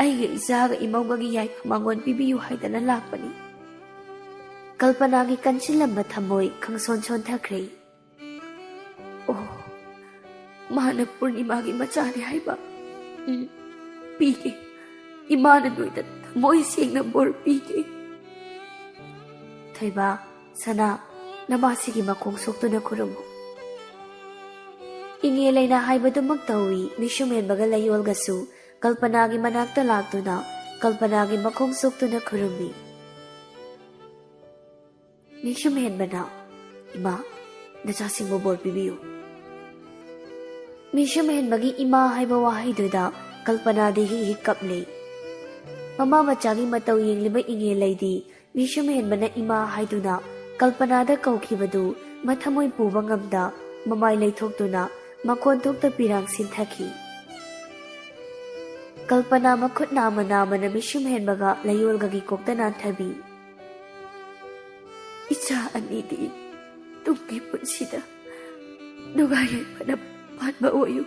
ꯑꯩꯒꯤ ꯏꯆꯥꯒ ꯏꯃꯧꯒꯒꯤ ꯌꯥꯏꯐ ꯃꯥꯡꯒꯣꯟ ꯄꯤꯕꯤꯌꯨ ꯍꯥꯏꯗꯅ ꯂꯥꯛꯄꯅꯤ꯫" ꯀꯜꯄꯅꯥꯒꯤ ꯀꯟꯁꯤꯜꯂꯝꯕ ꯊꯃꯣꯏ ꯈꯪꯁꯣꯟ ꯁꯣꯟꯊꯈ꯭ꯔꯦ꯫ "ꯑꯣ, ꯃꯥꯅ ꯄꯨꯔꯅꯤꯃꯥꯒꯤ ꯃꯆꯥꯅꯤ ꯍꯥꯏꯕ꯫ ꯎꯝ, ꯄꯤꯒꯦ꯫ ꯏꯃꯥꯅ ꯅꯣꯏꯗ ꯊꯃꯣꯏ ꯁꯦꯡꯅ ꯕꯣꯔ ꯄꯤꯒꯦ꯫" "ꯊꯣꯏꯕ, ꯁꯅꯥ, ꯅꯃꯥꯁꯤꯒꯤ ꯃꯈꯣꯡ ꯁꯣꯛꯇꯨꯅ ꯈꯨꯔꯨꯝꯃꯨ꯫ ꯏꯉꯦ ꯂꯩꯅ ꯍꯥꯏꯕꯗꯨꯃꯛ ꯇꯧꯏ꯫ ꯃꯤꯁꯨꯝ ꯍꯦꯟꯕꯒ ꯂꯩꯌꯣꯜꯒꯁꯨ ꯀꯜꯄꯅꯥꯒꯤ ꯃꯅꯥꯛꯇ ꯂꯥꯛꯇꯨꯅ ꯀꯜꯄꯅꯥꯒꯤ ꯃꯈꯣꯡ ꯁꯣꯛꯇꯨꯅ ꯈꯨꯔꯨꯝꯃꯤ꯫ ꯃꯤꯁꯨꯝ ꯍꯦꯟꯕꯅ, "ꯏꯃꯥ, ꯅꯆꯥꯁꯤꯡꯕꯨ ꯕꯣꯔ ꯄꯤꯕꯤꯌꯨ꯫" ꯃꯤꯁꯨꯝ ꯍꯦꯟꯕꯒꯤ "ꯏꯃꯥ" ꯍꯥꯏꯕ ꯋꯥꯍꯩꯗꯨꯗ ꯀꯜꯄꯅꯥꯗꯤ ꯍꯤꯛ ꯍꯤꯛ ꯀꯞꯂꯦ꯫ ꯃꯃꯥ ꯃꯆꯥꯒꯤ ꯃꯇꯧ ꯌꯦꯡꯂꯤꯕ ꯏꯉꯦ ꯂꯩꯗꯤ ꯃꯤꯁꯨꯝ ꯍꯦꯟꯕꯅ "ꯏꯃꯥ" ꯍꯥꯏꯗꯨꯅ ꯀꯜꯄꯅꯥꯗ ꯀꯧꯈꯤꯕꯗꯨ ꯃꯊꯃꯣꯏ ꯄꯨꯕ ꯉꯝꯗ ꯃꯃꯥꯏ ꯂꯩꯊꯣꯛꯇꯨꯅ ꯃꯈꯣꯟ ꯊꯣꯛꯇ ꯄꯤꯔꯥꯡ ꯁꯤꯟꯊꯈꯤ꯫ ꯀꯜꯄꯅꯥ ꯃꯈꯨꯠ ꯅꯥꯝꯃ ꯅꯥꯝꯃꯅ ꯃꯤꯁꯨꯝ ꯍꯦꯟꯕꯒ ꯂꯩꯌꯣꯜꯒꯒꯤ ꯀꯣꯛꯇ ꯅꯥꯟꯊꯕꯤ꯫ "ꯏꯆꯥ ꯑꯅꯤꯗꯤ ꯇꯨꯡꯒꯤ ꯄꯨꯟꯁꯤꯗ ꯅꯨꯡꯉꯥꯏ ꯌꯥꯏꯐꯅ ꯄꯥꯟꯕ ꯑꯣꯏꯌꯨ꯫"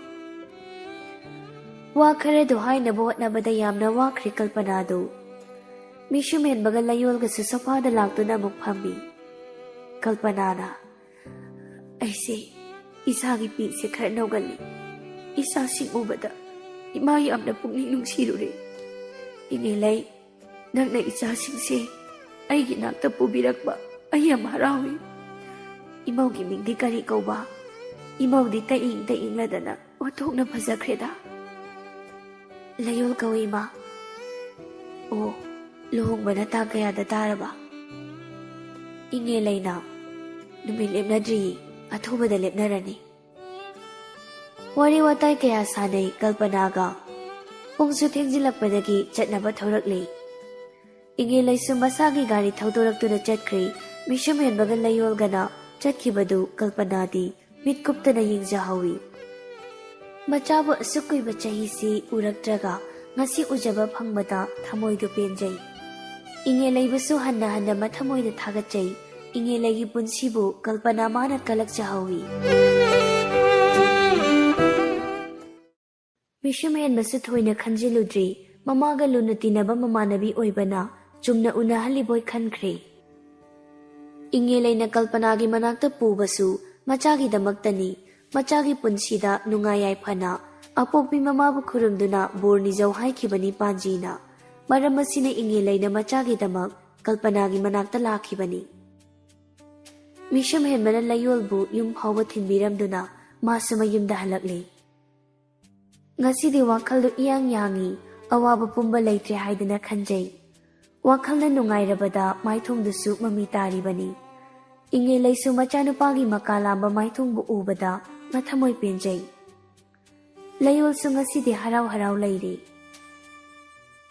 ꯋꯥ ꯈꯔꯗꯨ ꯍꯥꯏꯅꯕ ꯍꯣꯠꯅꯕꯗ ꯌꯥꯝꯅ ꯋꯥꯈ꯭ꯔꯦ ꯀꯜꯄꯅꯥꯗꯨ꯫ ꯃꯤꯁꯨꯝ ꯍꯦꯟꯕꯒ ꯂꯩꯌꯣꯜꯒꯁꯨ ꯁꯣꯐꯥꯗ ꯂꯥꯛꯇꯨꯅ ꯑꯃꯨꯛ ꯐꯝꯃꯤ꯫ ꯀꯜꯄꯅꯥꯅ, "ꯑꯩꯁꯦ ꯏꯁꯥꯒꯤ ꯄꯤꯁꯦ ꯈꯔ ꯅꯧꯒꯜꯂꯤ꯫ ꯏꯆꯥꯁꯤꯡ ꯎꯕꯗ ꯏꯃꯥ ꯌꯥꯝꯅ ꯄꯨꯛꯅꯤꯡ ꯅꯨꯡꯁꯤꯔꯨꯔꯦ꯫ ꯏꯉꯦ ꯂꯩ, ꯅꯪꯅ ꯏꯆꯥꯁꯤꯡꯁꯦ ꯑꯩꯒꯤ ꯅꯥꯛꯇ ꯄꯨꯕꯤꯔꯛꯄ ꯑꯩ ꯌꯥꯝ ꯍꯔꯥꯎꯏ꯫ ꯏꯃꯧꯒꯤ ꯃꯤꯡꯗꯤ ꯀꯔꯤ ꯀꯧꯕ?" ꯏꯃꯧꯗꯤ ꯇꯛꯏꯡ ꯇꯛꯏꯡꯂꯗꯅ ꯑꯣꯟꯊꯣꯛꯅ ꯐꯖꯈ꯭ꯔꯦꯗ꯫ "ꯂꯩꯌꯣꯜ ꯀꯧꯏ, ꯏꯃꯥ꯫" "ꯑꯣ, ꯂꯨꯍꯣꯡꯕꯅ ꯇꯥꯡ ꯀꯌꯥꯗ ꯇꯥꯔꯕ?" ꯏꯉꯦ ꯂꯩꯅ, "ꯅꯨꯃꯤꯠ ꯂꯦꯞꯅꯗ꯭ꯔꯤꯌꯦ, ꯑꯊꯨꯕꯗ ꯂꯦꯞꯅꯔꯅꯤ꯫" ꯋꯥꯔꯤ ꯋꯥꯇꯥꯏ ꯀꯌꯥ ꯁꯥꯟꯅꯩ ꯀꯜꯄꯅꯥꯒ꯫ ꯄꯨꯡꯁꯨ ꯊꯦꯡꯖꯤꯜꯂꯛꯄꯗꯒꯤ ꯆꯠꯅꯕ ꯊꯧꯔꯛꯂꯤ꯫ ꯏꯉꯦ ꯂꯩꯁꯨ ꯃꯁꯥꯒꯤ ꯒꯥꯔꯤ ꯊꯧꯗꯣꯔꯛꯇꯨꯅ ꯆꯠꯈ꯭ꯔꯦ꯫ ꯃꯤꯁꯨꯝ ꯍꯦꯟꯕꯒ ꯂꯩꯌꯣꯜꯒꯅ ꯆꯠꯈꯤꯕꯗꯨ ꯀꯜꯄꯅꯥꯗꯤ ꯃꯤꯠ ꯀꯨꯞꯇꯅ ꯌꯦꯡꯖꯍꯧꯏ꯫ ꯃꯆꯥꯕꯨ ꯑꯁꯨꯛ ꯀꯨꯏꯕ ꯆꯍꯤꯁꯤ ꯎꯔꯛꯇ꯭ꯔꯒ ꯉꯁꯤ ꯎꯖꯕ ꯐꯪꯕꯗ ꯊꯃꯣꯏꯗꯨ ꯄꯦꯟꯖꯩ꯫ ꯏꯉꯦ ꯂꯩꯕꯨꯁꯨ ꯍꯟꯅ ꯍꯟꯅ ꯃꯊꯃꯣꯏꯗ ꯊꯥꯒꯠꯆꯩ꯫ ꯏꯉꯦ ꯂꯩꯒꯤ ꯄꯨꯟꯁꯤꯕꯨ ꯀꯜꯄꯅꯥ ꯃꯥꯅ ꯀꯜꯂꯛꯆꯍꯧꯏ꯫ ꯃꯤꯁꯨꯝ ꯍꯦꯟꯕꯁꯨ ꯊꯣꯏꯅ ꯈꯟꯖꯤꯜꯂꯨꯗ꯭ꯔꯤ꯫ ꯃꯃꯥꯒ ꯂꯨꯅ ꯇꯤꯟꯅꯕ ꯃꯃꯥꯟꯅꯕꯤ ꯑꯣꯏꯕꯅ ꯆꯨꯝꯅ ꯎꯅꯍꯜꯂꯤꯕꯣꯏ ꯈꯟꯈ꯭ꯔꯦ꯫ ꯏꯉꯦ ꯂꯩꯅ ꯀꯜꯄꯅꯥꯒꯤ ꯃꯅꯥꯛꯇ ꯄꯨꯕꯁꯨ ꯃꯆꯥꯒꯤꯗꯃꯛꯇꯅꯤ꯫ ꯃꯆꯥꯒꯤ ꯄꯨꯟꯁꯤꯗ ꯅꯨꯡꯉꯥꯏ ꯌꯥꯏꯐꯅ ꯑꯄꯣꯛꯄꯤ ꯃꯃꯥꯕꯨ ꯈꯨꯔꯨꯝꯗꯨꯅ ꯕꯣꯔ ꯅꯤꯖꯧ ꯍꯥꯏꯈꯤꯕꯅꯤ ꯄꯥꯟꯖꯤꯅ꯫ ꯃꯔꯝ ꯑꯁꯤꯅ ꯏꯉꯦ ꯂꯩꯅ ꯃꯆꯥꯒꯤꯗꯃꯛ ꯀꯜꯄꯅꯥꯒꯤ ꯃꯅꯥꯛꯇ ꯂꯥꯛꯈꯤꯕꯅꯤ꯫ ꯃꯤꯁꯨꯝ ꯍꯦꯟꯕꯅ ꯂꯩꯌꯣꯜꯕꯨ ꯌꯨꯝ ꯐꯥꯎꯕ ꯊꯤꯟꯕꯤꯔꯝꯗꯨꯅ ꯃꯥꯁꯨ ꯃꯌꯨꯝꯗ ꯍꯜꯂꯛꯂꯤ꯫ ꯉꯁꯤꯗꯤ ꯋꯥꯈꯜꯗꯨ ꯏꯌꯥꯡ ꯌꯥꯡꯏ, ꯑꯋꯥꯕ ꯄꯨꯝꯕ ꯂꯩꯇ꯭ꯔꯦ ꯍꯥꯏꯗꯨꯅ ꯈꯟꯖꯩ꯫ ꯋꯥꯈꯜꯅ ꯅꯨꯡꯉꯥꯏꯔꯕꯗ ꯃꯥꯏꯊꯣꯡꯗꯨꯁꯨ ꯃꯃꯤ ꯇꯥꯔꯤꯕꯅꯤ꯫ ꯏꯉꯦꯂꯩꯁꯨ ꯃꯆꯥꯅꯨꯄꯥꯒꯤ ꯃꯀꯥ ꯂꯥꯝꯕ ꯃꯥꯏꯊꯣꯡꯕꯨ ꯎꯕꯗ ꯃꯊꯃꯣꯏ ꯄꯦꯟꯖꯩ꯫ ꯂꯩꯌꯣꯜꯁꯨ ꯉꯁꯤꯗꯤ ꯍꯔꯥꯎ ꯍꯔꯥꯎ ꯂꯩꯔꯤ꯫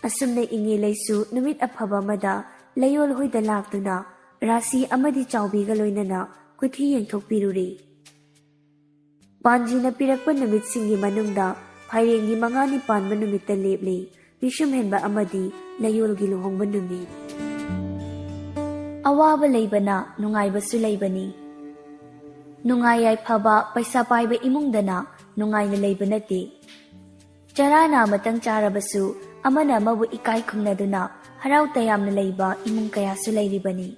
ꯑꯁꯨꯝꯅ ꯏꯉꯦꯂꯩꯁꯨ ꯅꯨꯃꯤꯠ ꯑꯐꯕ ꯑꯃꯗ ꯂꯩꯌꯣꯜ ꯍꯣꯏꯗ ꯂꯥꯛꯇꯨꯅ ꯔꯥꯁꯤ ꯑꯃꯗꯤ ꯆꯥꯎꯕꯤꯒ ꯂꯣꯏꯅꯅ ꯀꯨꯊꯤ ꯌꯦꯡꯊꯣꯛꯄꯤꯔꯨꯔꯤ꯫ ꯄꯥꯟꯖꯤꯅ ꯄꯤꯔꯛꯄ ꯅꯨꯃꯤꯠꯁꯤꯡꯒꯤ ꯃꯅꯨꯡꯗ ꯐꯥꯏꯔꯦꯟꯒꯤ ꯃꯉꯥꯅꯤ ꯄꯥꯟꯕ ꯅꯨꯃꯤꯠꯇ ꯂꯦꯞꯂꯤ ꯃꯤꯁꯨꯝ ꯍꯦꯟꯕ ꯑꯃꯗꯤ ꯂꯩꯌꯣꯜꯒꯤ ꯂꯨꯍꯣꯡꯕ ꯅꯨꯃꯤꯠ꯫ ꯑꯋꯥꯕ ꯂꯩꯕꯅ ꯅꯨꯡꯉꯥꯏꯕꯁꯨ ꯂꯩꯕꯅꯤ꯫ ꯅꯨꯡꯉꯥꯏ ꯌꯥꯏꯐꯕ ꯄꯩꯁꯥ ꯄꯥꯏꯕ ꯏꯃꯨꯡꯗꯅ ꯅꯨꯡꯉꯥꯏꯅ ꯂꯩꯕ ꯅꯠꯇꯦ꯫ ꯆꯔꯥꯅ ꯑꯃꯇꯪ ꯆꯥꯔꯕꯁꯨ ꯑꯃꯅ ꯑꯃꯕꯨ ꯏꯀꯥꯏ ꯈꯨꯝꯅꯗꯨꯅ ꯍꯔꯥꯎ ꯇꯌꯥꯝꯅ ꯂꯩꯕ ꯏꯃꯨꯡ ꯀꯌꯥꯁꯨ ꯂꯩꯔꯤꯕꯅꯤ꯫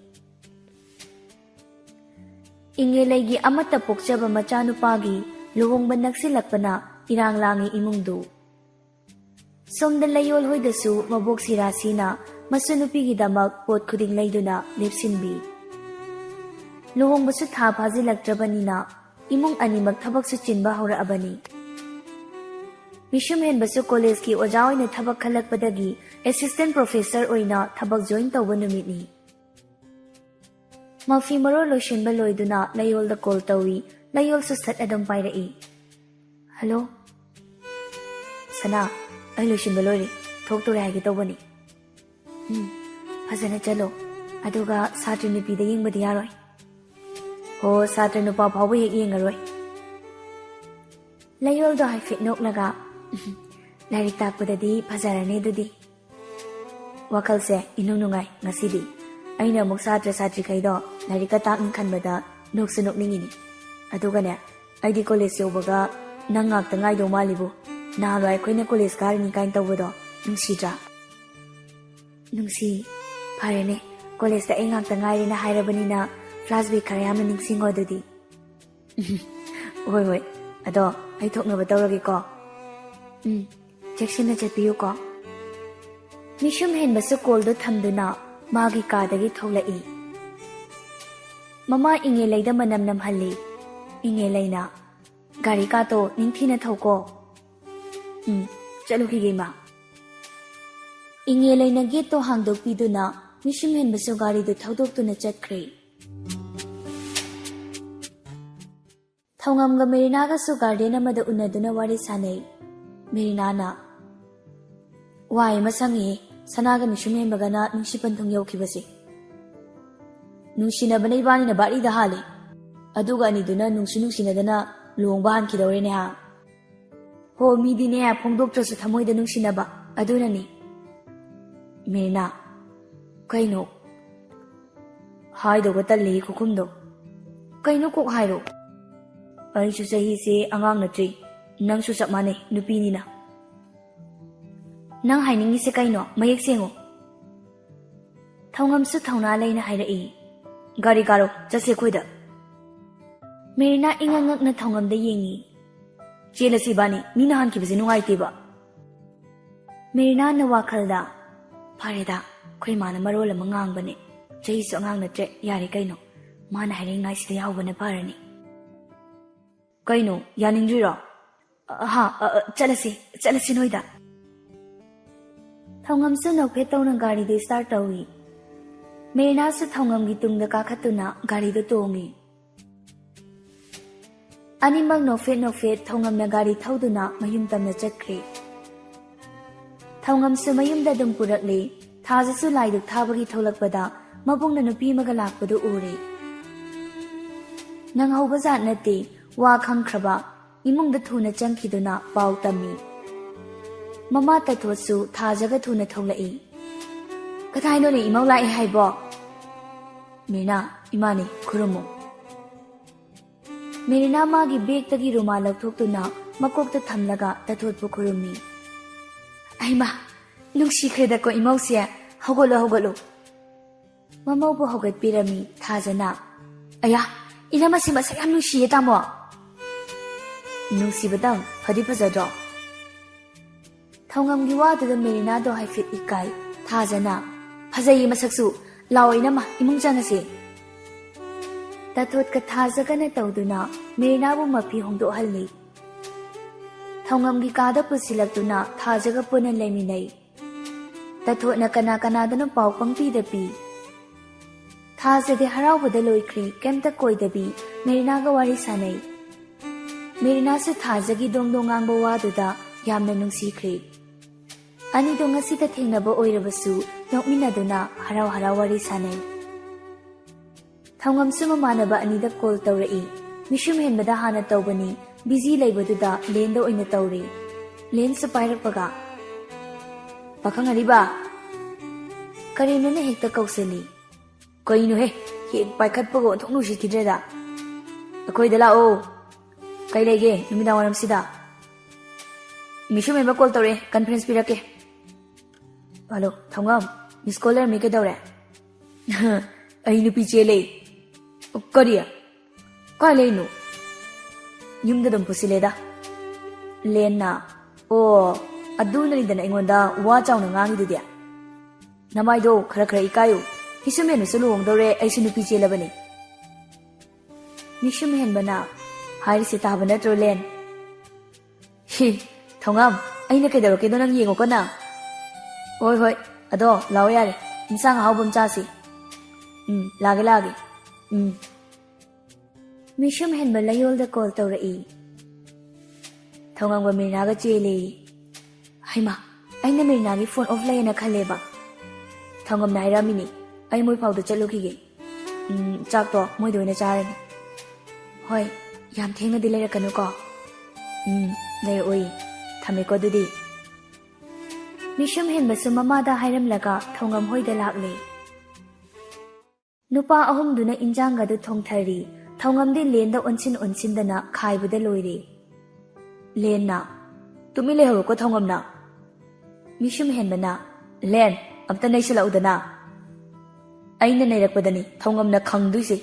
ꯏꯉꯦꯂꯩꯒꯤ ꯑꯃꯠꯇ ꯄꯣꯛꯆꯕ ꯃꯆꯥꯅꯨꯄꯥꯒꯤ ꯂꯨꯍꯣꯡꯕ ꯅꯛꯁꯤꯜꯂꯛꯄꯅ ꯏꯔꯥꯡ ꯂꯥꯡꯉꯤ ꯏꯃꯨꯡꯗꯨ꯫ ꯁꯣꯝꯗ ꯂꯩꯌꯣꯜ ꯍꯣꯏꯗꯁꯨ ꯃꯕꯣꯛ ꯁꯤꯔꯥꯁꯤꯅ ꯃꯁꯨ ꯅꯨꯄꯤꯒꯤꯗꯃꯛ ꯄꯣꯠ ꯈꯨꯗꯤꯡ ꯂꯩꯗꯨꯅ ꯂꯦꯞꯁꯤꯟꯕꯤ꯫ ꯂꯨꯍꯣꯡꯕꯁꯨ ꯊꯥ ꯐꯥꯖꯤꯜꯂꯛꯇ꯭ꯔꯕꯅꯤꯅ ꯏꯃꯨꯡ ꯑꯅꯤꯃꯛ ꯊꯕꯛꯁꯨ ꯆꯤꯟꯕ ꯍꯧꯔꯛꯑꯕꯅꯤ꯫ ꯃꯤꯁꯨꯝ ꯍꯦꯟꯕꯁꯨ ꯀꯣꯂꯦꯖꯀꯤ ꯑꯣꯖꯥ ꯑꯣꯏꯅ ꯊꯕꯛ ꯈꯜꯂꯛꯄꯗꯒꯤ ꯑꯦꯁꯤꯁꯇꯦꯟ ꯄ꯭ꯔꯣꯐꯦꯁꯔ ꯑꯣꯏꯅ ꯊꯕꯛ ꯖꯣꯏꯟ ꯇꯧꯕ ꯅꯨꯃꯤꯠꯅꯤ꯫ ꯃꯐꯤ ꯃꯔꯣꯜ ꯂꯣꯏꯁꯤꯟꯕ ꯂꯣꯏꯗꯨꯅ ꯂꯩꯌꯣꯜꯗ ꯀꯣꯜ ꯇꯧꯏ꯫ ꯂꯩꯌꯣꯜꯁꯨ ꯁꯠ ꯑꯗꯨꯝ ꯄꯥꯏꯔꯛꯏ꯫ "ꯍꯜꯂꯣ꯫ ꯁꯅꯥ, ꯑꯩ ꯂꯣꯏꯁꯤꯟꯕ ꯂꯣꯏꯔꯦ꯫ ꯊꯣꯛꯇꯣꯔꯦ ꯍꯥꯏꯒꯦ ꯇꯧꯕꯅꯤ꯫ ꯎꯝ, ꯐꯖꯅ ꯆꯠꯂꯣ꯫ ꯑꯗꯨꯒ ꯁꯥꯇ꯭ꯔ ꯅꯨꯄꯤꯗ ꯌꯦꯡꯕꯗꯤ ꯌꯥꯔꯣꯏ꯫ ꯍꯣ, ꯁꯥꯇ꯭ꯔ ꯅꯨꯄꯥ ꯐꯥꯎꯕ ꯍꯦꯛ ꯌꯦꯡꯉꯔꯣꯏ꯫" ꯂꯩꯌꯣꯜꯗꯣ ꯍꯥꯏꯐꯦꯠ ꯅꯣꯛꯂꯒ, "ꯂꯥꯏꯔꯤꯛ ꯇꯥꯛꯄꯗꯗꯤ ꯐꯖꯔꯅꯤ ꯑꯗꯨꯗꯤ꯫" ꯋꯥꯈꯜꯁꯦ ꯏꯅꯨꯡ ꯅꯨꯡꯉꯥꯏ ꯉꯁꯤꯗꯤ꯫ ꯑꯩꯅ ꯑꯃꯨꯛ ꯁꯥꯇ꯭ꯔ ꯁꯥꯇ꯭ꯔꯤꯈꯩꯗꯣ ꯂꯥꯏꯔꯤꯛꯀ ꯇꯥꯛꯅꯤ ꯈꯟꯕꯗ ꯅꯣꯛꯁꯨ ꯅꯣꯛꯅꯤꯡꯉꯤꯅꯤ꯫ ꯑꯗꯨꯒꯅꯦ, ꯑꯩꯗꯤ ꯀꯣꯂꯦꯖ ꯌꯧꯕꯒ ꯅꯪ ꯉꯥꯛꯇ ꯉꯥꯏꯗꯧ ꯃꯥꯜꯂꯤꯕꯨ꯫ ꯅꯍꯥꯟꯋꯥꯏ ꯑꯩꯈꯣꯏꯅ ꯀꯣꯂꯦꯖ ꯀꯥꯔꯤꯅꯤ ꯀꯥꯏꯅ ꯇꯧꯕꯗꯣ ꯅꯨꯡꯁꯤꯗ꯭ꯔꯥ? ꯅꯨꯡꯁꯤ꯫ ꯐꯔꯦꯅꯦ, ꯀꯣꯂꯦꯖꯇ ꯑꯩ ꯉꯥꯛꯇ ꯉꯥꯏꯔꯦꯅ ꯍꯥꯏꯔꯕꯅꯤꯅ ꯐ꯭ꯂꯥꯁꯕꯦꯛ ꯈꯔ ꯌꯥꯝꯅ ꯅꯤꯡꯁꯤꯡꯉꯣ ꯑꯗꯨꯗꯤ꯫ ꯍꯣꯏ, ꯍꯣꯏ꯫ ꯑꯗꯣ ꯑꯩ ꯊꯣꯛꯅꯕ ꯇꯧꯔꯒꯦꯀꯣ꯫ ꯎꯝ, ꯆꯦꯛꯁꯤꯟꯅ ꯆꯠꯄꯤꯌꯨꯀꯣ꯫ ꯃꯤꯁꯨꯝ ꯍꯦꯟꯕꯁꯨ ꯀꯣꯜꯗꯣ ꯊꯝꯗꯨꯅ ꯃꯥꯒꯤ ꯀꯥꯗꯒꯤ ꯊꯣꯛꯂꯛꯏ꯫ ꯃꯃꯥ ꯏꯉꯦꯂꯩꯗ ꯃꯅꯝ ꯅꯝꯍꯜꯂꯤ꯫ ꯏꯉꯦꯂꯩꯅ, "ꯒꯥꯔꯤ ꯀꯥꯇꯣ ꯅꯤꯡꯊꯤꯅ ꯊꯧꯀꯣ꯫" "ꯎꯝ, ꯆꯠꯂꯨꯈꯤꯒꯦ, ꯏꯃꯥ꯫" ꯏꯉꯦꯂꯩꯅ ꯒꯦꯠꯇꯣ ꯍꯥꯡꯗꯣꯛꯄꯤꯗꯨꯅ ꯃꯤꯁꯨꯝ ꯍꯦꯟꯕꯁꯨ ꯒꯥꯔꯤꯗꯨ ꯊꯧꯗꯣꯛꯇꯨꯅ ꯆꯠꯈ꯭ꯔꯦ꯫ ꯊꯧꯉꯝꯒ ꯃꯦꯔꯤꯅꯥꯒꯁꯨ ꯒꯥꯔꯗꯦꯟ ꯑꯃꯗ ꯎꯅꯗꯨꯅ ꯋꯥꯔꯤ ꯁꯥꯅꯩ꯫ ꯃꯦꯔꯤꯅꯥꯅ, "ꯋꯥꯏ ꯑꯃ ꯁꯪꯉꯤꯍꯦ, ꯁꯅꯥꯒ ꯃꯤꯁꯨꯝ ꯍꯦꯟꯕꯒꯅ ꯅꯨꯡꯁꯤ ꯄꯟꯊꯨꯡ ꯌꯧꯈꯤꯕꯁꯦ꯫ ꯅꯨꯡꯁꯤꯅꯕꯅ ꯏꯕꯥꯅꯤꯅ ꯕꯥꯔꯤꯗ ꯍꯥꯜꯂꯦ, ꯑꯗꯨꯒ ꯑꯅꯤꯗꯨꯅ ꯅꯨꯡꯁꯨ ꯅꯨꯡꯁꯤꯅꯗꯅ ꯂꯨꯍꯣꯡꯕ ꯍꯥꯟꯈꯤꯗꯧꯔꯦꯅꯦ ꯍꯥ꯫ ꯍꯣ, ꯃꯤꯗꯤꯅꯦ, ꯐꯣꯡꯗꯣꯛꯇ꯭ꯔꯁꯨ ꯊꯃꯣꯏꯗ ꯅꯨꯡꯁꯤꯅꯕ, ꯑꯗꯨꯅꯅꯤ꯫" ꯃꯦꯔꯤꯅꯥ, "ꯀꯩꯅꯣ? ꯍꯥꯏꯗꯧꯕ ꯇꯜꯂꯤ ꯈꯨꯈꯨꯝꯗꯣ꯫ ꯀꯩꯅꯣ ꯀꯣꯛ ꯍꯥꯏꯔꯣ꯫ ꯑꯩꯁꯨ ꯆꯍꯤꯁꯦ ꯑꯉꯥꯡ ꯅꯠꯇ꯭ꯔꯤ, ꯅꯪꯁꯨ ꯆꯞ ꯃꯥꯟꯅꯩ, ꯅꯨꯄꯤꯅꯤꯅ꯫" "ꯅꯪ ꯍꯥꯏꯅꯤꯡꯉꯤꯁꯦ ꯀꯩꯅꯣ? ꯃꯌꯦꯛ ꯁꯦꯡꯉꯣ꯫" ꯊꯧꯉꯝꯁꯨ ꯊꯧꯅꯥ ꯂꯩꯅ ꯍꯥꯏꯔꯛꯏ, "ꯒꯥꯔꯤ ꯀꯥꯔꯣ, ꯆꯠꯁꯦ ꯑꯩꯈꯣꯏꯗ꯫" ꯃꯦꯔꯤꯅꯥ ꯏꯉꯛ ꯉꯛꯅ ꯊꯧꯉꯝꯗ ꯌꯦꯡꯉꯤ꯫ "ꯆꯦꯜꯂꯁꯤ ꯏꯕꯥꯅꯤ, ꯃꯤꯅ ꯍꯥꯟꯈꯤꯕꯁꯦ ꯅꯨꯡꯉꯥꯏꯇꯦꯕ꯫" ꯃꯦꯔꯤꯅꯥꯅ ꯋꯥꯈꯜꯗ, "ꯐꯔꯦꯗ, ꯑꯩꯈꯣꯏ ꯃꯥꯅ ꯃꯔꯣꯜ ꯑꯃ ꯉꯥꯡꯕꯅꯦ, ꯆꯍꯤꯁꯨ ꯑꯉꯥꯡ ꯅꯠꯇ꯭ꯔꯦ, ꯌꯥꯔꯦ ꯀꯩꯅꯣ, ꯃꯥꯅ ꯍꯥꯏꯔꯤꯉꯥꯏꯁꯤꯗ ꯌꯥꯎꯕꯅ ꯐꯔꯅꯤ꯫" "ꯀꯩꯅꯣ, ꯌꯥꯅꯤꯡꯗ꯭ꯔꯤꯔꯣ?" "ꯑ, ꯍꯥ, ꯑ, ꯑ, ꯆꯠꯂꯁꯤ, ꯆꯠꯂꯁꯤ ꯅꯣꯏꯗ꯫" ꯊꯧꯉꯝꯁꯨ ꯅꯣꯛꯐꯦꯠ ꯇꯧꯅ ꯒꯥꯔꯤꯗꯨ start ꯇꯧꯏ꯫ ꯃꯦꯔꯤꯅꯥꯁꯨ ꯊꯧꯉꯝꯒꯤ ꯇꯨꯡꯗ ꯀꯥꯈꯠꯇꯨꯅ ꯒꯥꯔꯤꯗꯨ ꯇꯣꯡꯏ꯫ ꯑꯅꯤꯃꯛ ꯅꯣꯛꯐꯦꯠ ꯅꯣꯛꯐꯦꯠ ꯊꯧꯉꯝꯅ ꯒꯥꯔꯤ ꯊꯧꯗꯨꯅ ꯃꯌꯨꯝ ꯇꯝꯅ ꯆꯠꯈ꯭ꯔꯦ꯫ ꯊꯧꯉꯝꯁꯨ ꯃꯌꯨꯝꯗ ꯑꯗꯨꯝ ꯄꯨꯔꯛꯂꯦ꯫ ꯊꯥꯖꯁꯨ ꯂꯥꯏꯗꯨꯛ ꯊꯥꯕꯒꯤ ꯊꯣꯛꯂꯛꯄꯗ ꯃꯕꯨꯡꯅ ꯅꯨꯄꯤ ꯑꯃꯒ ꯂꯥꯛꯄꯗꯨ ꯎꯔꯦ꯫ ꯅꯪꯍꯧꯕ ꯖꯥꯠ ꯅꯠꯇꯦ, ꯋꯥ ꯈꯪꯈ꯭ꯔꯕ, ꯏꯃꯨꯡꯗ ꯊꯨꯅ ꯆꯪꯈꯤꯗꯨꯅ ꯄꯥꯎ ꯇꯝꯃꯤ꯫ ꯃꯃꯥ ꯇꯊꯣꯠꯁꯨ ꯊꯥꯖꯒ ꯊꯨꯅ ꯊꯣꯛꯂꯛꯏ꯫ "ꯀꯗꯥꯏꯅꯣꯅꯦ ꯏꯃꯧ ꯂꯥꯛꯑꯦ ꯍꯥꯏꯕꯣ?" "ꯃꯤꯅꯥ, ꯏꯃꯥꯅꯤ, ꯈꯨꯔꯨꯝꯃꯨ꯫" ꯃꯦꯔꯤꯅꯥ ꯃꯥꯒꯤ ꯕꯦꯒꯇꯒꯤ ꯔꯨꯃꯥꯜ ꯂꯧꯊꯣꯛꯇꯨꯅ ꯃꯀꯣꯛꯇ ꯊꯝꯂꯒ ꯇꯊꯣꯠꯄꯨ ꯈꯨꯔꯨꯝꯃꯤ꯫ "ꯑꯩꯃꯥ, ꯅꯨꯡꯁꯤꯈ꯭ꯔꯦꯗꯀꯣ ꯏꯃꯧꯁꯦ꯫ ꯍꯧꯒꯠꯂꯣ, ꯍꯧꯒꯠꯂꯣ꯫" ꯃꯃꯧꯕꯨ ꯍꯧꯒꯠꯄꯤꯔꯝꯃꯤ ꯊꯥꯖꯅ꯫ "ꯑꯌꯥ, ꯏꯅꯝꯃꯁꯤ ꯃꯁꯛ ꯌꯥꯝ ꯅꯨꯡꯁꯤꯌꯦ ꯇꯥꯃꯣ꯫" "ꯅꯨꯡꯁꯤꯕꯗꯪ ꯐꯗꯤ ꯐꯖꯗ꯭ꯔꯣ?" ꯊꯧꯉꯝꯒꯤ ꯋꯥꯗꯨꯗ ꯃꯦꯔꯤꯅꯥꯗꯣ ꯍꯥꯏꯐꯦꯠ ꯏꯀꯥꯏ꯫ ꯊꯥꯖꯅ, "ꯐꯖꯩꯌꯦ ꯃꯁꯛꯁꯨ꯫ ꯂꯥꯛꯑꯣ ꯏꯅꯝꯃ, ꯏꯃꯨꯡ ꯆꯪꯉꯁꯦ꯫" ꯇꯥꯊꯣꯠꯀ ꯊꯥꯖꯒꯅ ꯇꯧꯗꯨꯅ ꯃꯤꯔꯤꯅꯥꯕꯨ ꯃꯐꯤ ꯍꯣꯡꯗꯣꯛꯍꯜꯂꯤ꯫ ꯊꯧꯉꯝꯒꯤ ꯀꯥꯗ ꯄꯨꯁꯤꯜꯂꯛꯇꯨꯅ ꯊꯥꯖꯒ ꯄꯨꯟꯅ ꯂꯩꯃꯤꯟꯅꯩ꯫ ꯇꯥꯊꯣꯠꯅ ꯀꯅꯥ ꯀꯅꯥꯗꯅꯣ ꯄꯥꯎ ꯄꯪꯄꯤꯗ ꯄꯤ꯫ ꯊꯥꯖꯗꯤ ꯍꯔꯥꯎꯕꯗ ꯂꯣꯏꯈ꯭ꯔꯦ, ꯀꯩꯝꯇ ꯀꯣꯏꯗꯕꯤ ꯃꯦꯔꯤꯅꯥꯒ ꯋꯥꯔꯤ ꯁꯥꯟꯅꯩ꯫ ꯃꯦꯔꯤꯅꯥꯁꯨ ꯊꯥꯖꯒꯤ ꯗꯣꯡ ꯗꯣꯡ ꯉꯥꯡꯕ ꯋꯥꯗꯨꯗ ꯌꯥꯝꯅ ꯅꯨꯡꯁꯤꯈ꯭ꯔꯦ꯫ ꯑꯅꯤꯗꯣ ꯉꯁꯤꯇ ꯊꯦꯡꯅꯕ ꯑꯣꯏꯔꯕꯁꯨ ꯅꯣꯛꯃꯤꯟꯅꯗꯨꯅ ꯍꯔꯥꯎ ꯍꯔꯥꯎ ꯋꯥꯔꯤ ꯁꯥꯟꯅꯩ꯫ ꯊꯧꯉꯝꯁꯨ ꯃꯃꯥꯟꯅꯕ ꯑꯅꯤꯗ ꯀꯣꯜ ꯇꯧꯔꯛꯏ꯫ ꯃꯤꯁꯨꯝ ꯍꯦꯟꯕꯗ ꯍꯥꯟꯅ ꯇꯧꯕꯅꯤ, ꯕꯤꯖꯤ ꯂꯩꯕꯗꯨꯗ ꯂꯦꯟꯗ ꯑꯣꯏꯅ ꯇꯧꯔꯦ꯫ ꯂꯦꯟꯁꯨ ꯄꯥꯏꯔꯛꯄꯒ, "ꯄꯥꯈꯪ ꯑꯔꯤꯕ, ꯀꯔꯤꯅꯣꯅꯦ ꯍꯦꯛꯇ ꯀꯧꯁꯜꯂꯤ?" "ꯀꯩꯅꯣꯍꯦ, ꯍꯦꯛ ꯄꯥꯏꯈꯠꯄꯒ ꯑꯣꯟꯊꯣꯛ ꯅꯨꯡꯁꯤꯈꯤꯗ꯭ꯔꯦꯗ꯫ ꯑꯩꯈꯣꯏꯗ ꯂꯥꯛꯑꯣ꯫ ꯀꯩ ꯂꯩꯒꯦ ꯅꯨꯃꯤꯗꯥꯡ ꯋꯥꯏꯔꯝꯁꯤꯗ?" "ꯃꯤꯁꯨꯝ ꯍꯦꯟꯕ ꯀꯣꯜ ꯇꯧꯔꯛꯑꯦ, ꯀꯟꯐ꯭ꯔꯦꯟꯁ ꯄꯤꯔꯛꯀꯦ꯫" "ꯍꯜꯂꯣ, ꯊꯧꯉꯝ, ꯃꯤꯁ ꯀꯣꯜ ꯂꯩꯔꯝꯃꯤ, ꯀꯩꯗꯧꯔꯦ?" "ꯑꯩ ꯅꯨꯄꯤ ꯆꯦꯜꯂꯦ꯫" "ꯀꯔꯤ? ꯀꯥꯏ ꯂꯩꯅꯣ?" "ꯌꯨꯝꯗ ꯑꯗꯨꯝ ꯄꯨꯁꯤꯜꯂꯦꯗ꯫" ꯂꯦꯟꯅ, "ꯑꯣ, ꯑꯗꯨꯅꯅꯤꯗꯅ ꯑꯩꯉꯣꯟꯗ ꯋꯥ ꯆꯥꯎꯅ ꯉꯥꯡꯉꯤꯗꯨꯗꯤ꯫ ꯅꯃꯥꯏꯗꯣ ꯈꯔ ꯈꯔ ꯏꯀꯥꯏꯌꯨ꯫ ꯃꯤꯁꯨꯝ ꯍꯦꯟꯕꯁꯨ ꯂꯨꯍꯣꯡꯗꯧꯔꯦ, ꯑꯩꯁꯨ ꯅꯨꯄꯤ ꯆꯦꯜꯂꯕꯅꯤ꯫" ꯃꯤꯁꯨꯝ ꯍꯦꯟꯕꯅ, "ꯍꯥꯏꯔꯤꯁꯦ ꯇꯥꯕ ꯅꯠꯇ꯭ꯔꯣ, ꯂꯦꯟ?" "ꯍꯤ, ꯊꯧꯉꯝ, ꯑꯩꯅ ꯀꯩꯗꯧꯔꯛꯀꯦꯗꯣ ꯅꯪ ꯌꯦꯡꯉꯣꯀꯣ ꯅꯪ꯫" "ꯍꯣꯏ, ꯍꯣꯏ, ꯑꯗꯣ ꯂꯥꯛꯑꯣ ꯌꯥꯔꯦ, ꯏꯟꯁꯥꯡ ꯑꯍꯥꯎꯕ ꯑꯃ ꯆꯥꯁꯤ꯫" "ꯎꯝ, ꯂꯥꯛꯑꯒꯦ, ꯂꯥꯛꯑꯒꯦ꯫ ꯎꯝ꯫" ꯃꯤꯁꯨꯝ ꯍꯦꯟꯕ ꯂꯌꯣꯜꯗ ꯀꯣꯜ ꯇꯧꯔꯛꯏ꯫ ꯊꯧꯉꯝꯒ ꯃꯤꯔꯤꯅꯥꯒ ꯆꯦꯜꯂꯦ꯫ ꯍꯩꯃꯥ, ꯑꯩꯅ ꯃꯤꯔꯤꯅꯥꯒꯤ ꯐꯣꯟ ꯑꯣꯐ ꯂꯩꯌꯦꯅ ꯈꯜꯂꯦꯕ꯫ ꯊꯧꯉꯝꯅ ꯍꯥꯏꯔꯛꯑꯝꯃꯤꯅꯤ, "ꯑꯩ ꯃꯣꯏ ꯐꯥꯎꯗ ꯆꯠꯂꯨꯈꯤꯒꯦ꯫ ꯎꯝ, ꯆꯥꯛꯇꯣ ꯃꯣꯏꯗ ꯑꯣꯏꯅ ꯆꯥꯔꯅꯤ꯫" "ꯍꯣꯏ, ꯌꯥꯝ ꯊꯦꯡꯅꯗꯤ ꯂꯩꯔꯛꯀꯅꯨꯀꯣ꯫" "ꯎꯝ, ꯂꯩꯔꯛꯑꯣꯏ꯫ ꯊꯝꯃꯦꯀꯣ ꯑꯗꯨꯗꯤ꯫" ꯃꯤꯁꯨꯝ ꯍꯦꯟꯕꯁꯨ ꯃꯃꯥꯗ ꯍꯥꯏꯔꯝꯂꯒ ꯊꯧꯉꯝ ꯍꯣꯏꯗ ꯂꯥꯛꯂꯦ꯫ ꯅꯨꯄꯥ ꯑꯍꯨꯝꯗꯨꯅ ꯏꯟꯖꯥꯡꯒꯗꯨ ꯊꯣꯡꯊꯔꯤ꯫ ꯊꯧꯉꯝꯗꯤ ꯂꯦꯟꯗ ꯑꯣꯟꯁꯤꯟ ꯑꯣꯟꯁꯤꯟꯗꯅ ꯈꯥꯏꯕꯗ ꯂꯣꯏꯔꯦ꯫ ꯂꯦꯟꯅ, "ꯇꯨꯃꯤꯟ ꯂꯩꯍꯧꯔꯣꯀꯣ ꯊꯧꯉꯝꯅ꯫" ꯃꯤꯁꯨꯝ ꯍꯦꯟꯕꯅ, "ꯂꯦꯟ, ꯑꯝꯇ ꯅꯩꯁꯜꯂꯛꯎꯗꯅ꯫" "ꯑꯩꯅ ꯅꯩꯔꯛꯄꯗꯅꯤ ꯊꯧꯉꯝꯅ ꯈꯪꯗꯣꯏꯁꯦ꯫"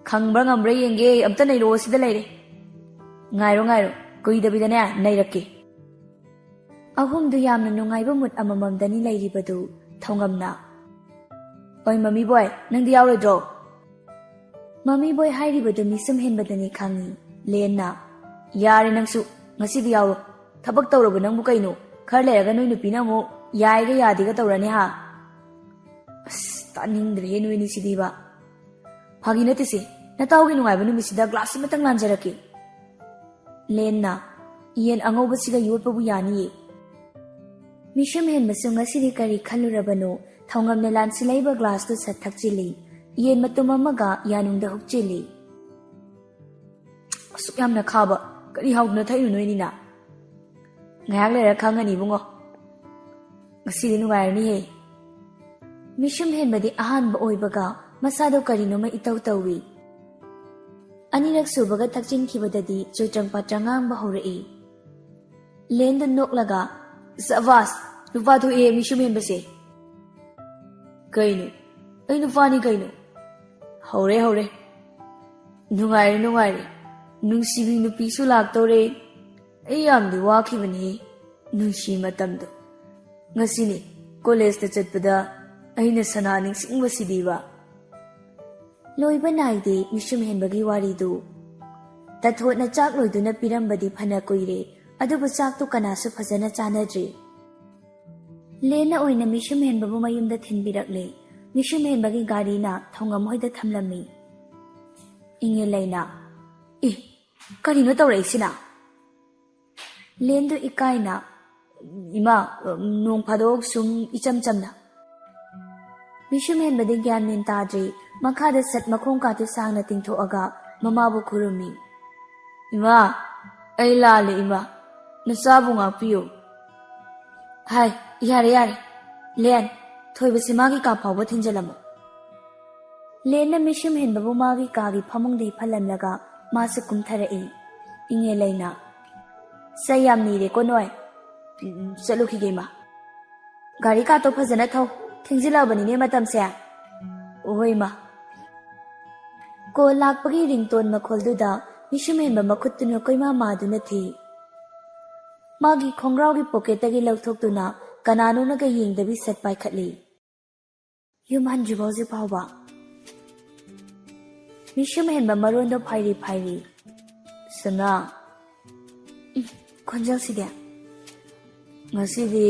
"ꯈꯪꯕ꯭ꯔꯥ ꯉꯝꯕ꯭ꯔꯥ ꯌꯦꯡꯒꯦ, ꯑꯝꯇ ꯅꯩꯔꯛꯑꯣ, ꯁꯤꯗ ꯂꯩꯔꯦ꯫" "ꯉꯥꯏꯔꯣ, ꯉꯥꯏꯔꯣ, ꯀꯨꯏꯗꯕꯤꯗꯅꯦ ꯅꯩꯔꯛꯀꯦ꯫" ꯑꯍꯨꯝꯗꯨ ꯌꯥꯝꯅ ꯅꯨꯡꯉꯥꯏꯕ ꯃꯨꯠ ꯑꯃꯃꯝꯗꯅꯤ ꯂꯩꯔꯤꯕꯗꯨ꯫ ꯊꯧꯉꯝꯅ, "ꯑꯣꯏ ꯃꯃꯤ ꯕꯣꯏ, ꯅꯪꯗꯤ ꯌꯥꯎꯔꯣꯏꯗ꯭ꯔꯣ?" ꯃꯃꯤ ꯕꯣꯏ ꯍꯥꯏꯔꯤꯕꯗꯨ ꯃꯤꯁꯨꯝ ꯍꯦꯟꯕꯗꯅꯤ ꯈꯪꯉꯤ꯫ ꯂꯦꯟꯅ, "ꯌꯥꯔꯦ ꯅꯪꯁꯨ, ꯉꯁꯤꯗꯤ ꯌꯥꯎꯔꯣ꯫ ꯊꯕꯛ ꯇꯧꯔꯕ ꯅꯪꯕꯨ ꯀꯩꯅꯣ? ꯈꯔ ꯂꯩꯔꯒ ꯅꯣꯏ ꯅꯨꯄꯤꯅ ꯑꯃꯨꯛ ꯌꯥꯏꯒ ꯌꯥꯗꯦꯒ ꯇꯧꯔꯅꯤ ꯍꯥ?" ꯑꯁ, ꯇꯥꯅꯤꯡꯗ꯭ꯔꯦꯍꯦ ꯅꯣꯏꯅꯤꯁꯤꯗꯤꯕ꯫ "ꯐꯥꯒꯤ ꯅꯠꯇꯦꯁꯦ, ꯅꯇꯥꯎꯒꯤ ꯅꯨꯡꯉꯥꯏꯕ ꯅꯨꯃꯤꯠꯁꯤꯗ ꯒ꯭ꯂꯥꯁ ꯑꯃꯇꯪ ꯂꯥꯟꯖꯔꯛꯀꯦ꯫" ꯂꯦꯟꯅ, "ꯌꯦꯟ ꯑꯉꯧꯕꯁꯤꯒ ꯌꯣꯠꯄꯕꯨ ꯌꯥꯅꯤꯌꯦ꯫" ꯃꯤꯁꯨꯝ ꯍꯦꯟꯕꯁꯨ ꯉꯁꯤꯗꯤ ꯀꯔꯤ ꯈꯜꯂꯨꯔꯕꯅꯣ, ꯊꯧꯉꯝꯅ ꯂꯥꯟꯁꯤꯜꯂꯛꯏꯕ ꯒ꯭ꯂꯥꯁꯇꯨ ꯁꯠ ꯊꯛꯆꯤꯜꯂꯤ꯫ ꯌꯦꯟ ꯃꯇꯨꯝ ꯑꯃꯒ ꯌꯥꯅꯨꯡꯗ ꯍꯨꯛꯆꯤꯜꯂꯤ꯫ "ꯑꯁꯨꯛ ꯌꯥꯝꯅ ꯈꯥꯕ ꯀꯔꯤ ꯍꯥꯎꯗꯅ ꯊꯛꯏꯅꯣ ꯅꯣꯏꯅꯤꯅ?" "ꯉꯥꯏꯍꯥꯛ ꯂꯩꯔ ꯈꯪꯉꯅꯤ ꯏꯕꯨꯡꯉꯣ꯫ ꯉꯁꯤꯗꯤ ꯅꯨꯡꯉꯥꯏꯔꯅꯤꯍꯦ꯫" ꯃꯤꯁꯨꯝ ꯍꯦꯟꯕꯗꯤ ꯑꯍꯥꯟꯕ ꯑꯣꯏꯕꯒ ꯃꯁꯥꯗꯣ ꯀꯔꯤꯅꯣꯃ ꯏꯇꯧ ꯇꯧꯏ꯫ ꯑꯅꯤꯔꯛ ꯁꯨꯕꯒ ꯊꯛꯆꯤꯟꯈꯤꯕꯗꯗꯤ ꯆꯨꯏꯇ꯭ꯔꯪ ꯄꯥꯇ꯭ꯔꯪ ꯉꯥꯡꯕ ꯍꯧꯔꯛꯏ꯫ ꯂꯦꯟꯗꯨ ꯅꯣꯛꯂꯒ, "ꯁꯕꯥꯁ, ꯅꯨꯄꯥ ꯊꯣꯛꯑꯦ ꯃꯤꯁꯨꯝ ꯍꯦꯟꯕꯁꯦ꯫" "ꯀꯩꯅꯣ? ꯑꯩ ꯅꯨꯄꯥꯅꯤ ꯀꯩꯅꯣ?" "ꯍꯧꯔꯦ, ꯍꯧꯔꯦ꯫ ꯅꯨꯡꯉꯥꯏꯔꯦ, ꯅꯨꯡꯉꯥꯏꯔꯦ꯫ ꯅꯨꯡꯁꯤꯕꯤ ꯅꯨꯄꯤꯁꯨ ꯂꯥꯛꯇꯧꯔꯦ꯫ ꯑꯩ ꯌꯥꯝꯗꯤ ꯋꯥꯈꯤꯕꯅꯤ ꯅꯨꯡꯁꯤ ꯃꯇꯝꯗꯣ꯫ ꯉꯁꯤꯅꯤ ꯀꯣꯂꯦꯖꯇ ꯆꯠꯄꯗ ꯑꯩꯅ ꯁꯅꯥ ꯅꯤꯡꯁꯤꯡꯕꯁꯤꯗꯤꯕ꯫" ꯂꯣꯏꯕ ꯅꯥꯏꯗꯦ ꯃꯤꯁꯨꯝ ꯍꯦꯟꯕꯒꯤ ꯋꯥꯔꯤꯗꯨ꯫ ꯇꯊꯣꯠꯅ ꯆꯥꯛ ꯂꯣꯏꯗꯨꯅ ꯄꯤꯔꯝꯕꯗꯤ ꯐꯅ ꯀꯨꯏꯔꯦ, ꯑꯗꯨꯕꯨ ꯆꯥꯛꯇꯨ ꯀꯅꯥꯁꯨ ꯐꯖꯅ ꯆꯥꯅꯗ꯭ꯔꯤ꯫ ꯂꯦꯟꯅ ꯑꯣꯏꯅ ꯃꯤꯁꯨꯝ ꯍꯦꯟꯕꯕꯨ ꯃꯌꯨꯝꯗ ꯊꯤꯟꯕꯤꯔꯛꯂꯦ꯫ ꯃꯤꯁꯨꯝ ꯍꯦꯟꯕꯒꯤ ꯒꯥꯔꯤꯅ ꯊꯧꯉꯝ ꯍꯣꯏꯗ ꯊꯝꯂꯝꯃꯤ꯫ ꯏꯉꯦꯂꯩꯅ, "ꯏ, ꯀꯔꯤꯅꯣ ꯇꯧꯔꯛꯏꯁꯤꯅ?" ꯂꯦꯟꯗꯨ ꯏꯀꯥꯏꯅ, "ꯏꯃꯥ, ꯅꯣꯡ ꯐꯥꯗꯣꯛ ꯁꯨꯝ ꯏꯆꯝ ꯆꯝꯅ꯫" ꯃꯤꯁꯨꯝ ꯍꯦꯟꯕꯗꯤ ꯒ꯭ꯌꯥꯟ ꯃꯦꯟ ꯇꯥꯗ꯭ꯔꯤ꯫ ꯃꯈꯥꯗ ꯁꯠ ꯃꯈꯣꯡ ꯀꯥꯇꯨ ꯁꯥꯡꯅ ꯇꯤꯡꯊꯣꯛꯑꯒ ꯃꯃꯥꯕꯨ ꯈꯨꯔꯨꯝꯃꯤ꯫ "ꯏꯃꯥ, ꯑꯩ ꯂꯥꯜꯂꯦ ꯏꯃꯥ, ꯅꯆꯥꯕꯨ ꯉꯥꯛꯄꯤꯌꯨ꯫" "ꯍꯥꯏ, ꯌꯥꯔꯦ ꯌꯥꯔꯦ꯫ ꯂꯦꯟ, ꯊꯣꯏꯕꯁꯤ ꯃꯥꯒꯤ ꯀꯥ ꯐꯥꯎꯕ ꯊꯤꯟꯖꯜꯂꯝꯃꯣ꯫" ꯂꯦꯟꯅ ꯃꯤꯁꯨꯝ ꯍꯦꯟꯕꯕꯨ ꯃꯥꯒꯤ ꯀꯥꯒꯤ ꯐꯃꯨꯡꯗ ꯍꯤꯞꯍꯜꯂꯝꯂꯒ ꯃꯥꯁꯨ ꯀꯨꯝꯊꯔꯛꯏ꯫ ꯏꯉꯦꯂꯩꯅ, "ꯆꯩ ꯌꯥꯝ ꯅꯤꯔꯦꯀꯣ ꯅꯣꯏ꯫ ꯎꯝ, ꯆꯠꯂꯨꯈꯤꯒꯦ ꯏꯃꯥ꯫ ꯒꯥꯔꯤ ꯀꯥꯇꯣ ꯐꯖꯅ ꯊꯧ, ꯊꯦꯡꯖꯤꯜꯂꯛꯑꯕꯅꯤꯅꯦ ꯃꯇꯝꯁꯦ꯫" "ꯍꯣꯏ ꯏꯃꯥ꯫" ꯀꯣꯜ ꯂꯥꯛꯄꯒꯤ ꯔꯤꯡꯇꯣꯟ ꯃꯈꯣꯜꯗꯨꯗ ꯃꯤꯁꯨꯝ ꯍꯦꯟꯕ ꯃꯈꯨꯠꯇꯨꯅ ꯀꯣꯏꯃꯥ ꯃꯥꯗꯨꯅ ꯊꯤ꯫ ꯃꯥꯒꯤ ꯈꯣꯡꯒ꯭ꯔꯥꯎꯒꯤ ꯄꯣꯀꯦꯠꯇꯒꯤ ꯂꯧꯊꯣꯛꯇꯨꯅ ꯀꯅꯥꯅꯣꯅꯒ ꯌꯦꯡꯗꯕꯤ ꯁꯠ ꯄꯥꯏꯈꯠꯂꯤ꯫ "ꯌꯨꯝ ꯍꯟꯗ꯭ꯔꯤꯕꯣ ꯍꯧꯖꯤꯛ ꯐꯥꯎꯕ?" ꯃꯤꯁꯨꯝ ꯍꯦꯟꯕ ꯃꯔꯣꯟꯗꯣ ꯐꯥꯏꯔꯤ ꯐꯥꯏꯔꯤ꯫ "ꯁꯅꯥ, ꯎꯝ, ꯈꯣꯟꯖꯦꯜꯁꯤꯗꯤ꯫ ꯉꯁꯤꯗꯤ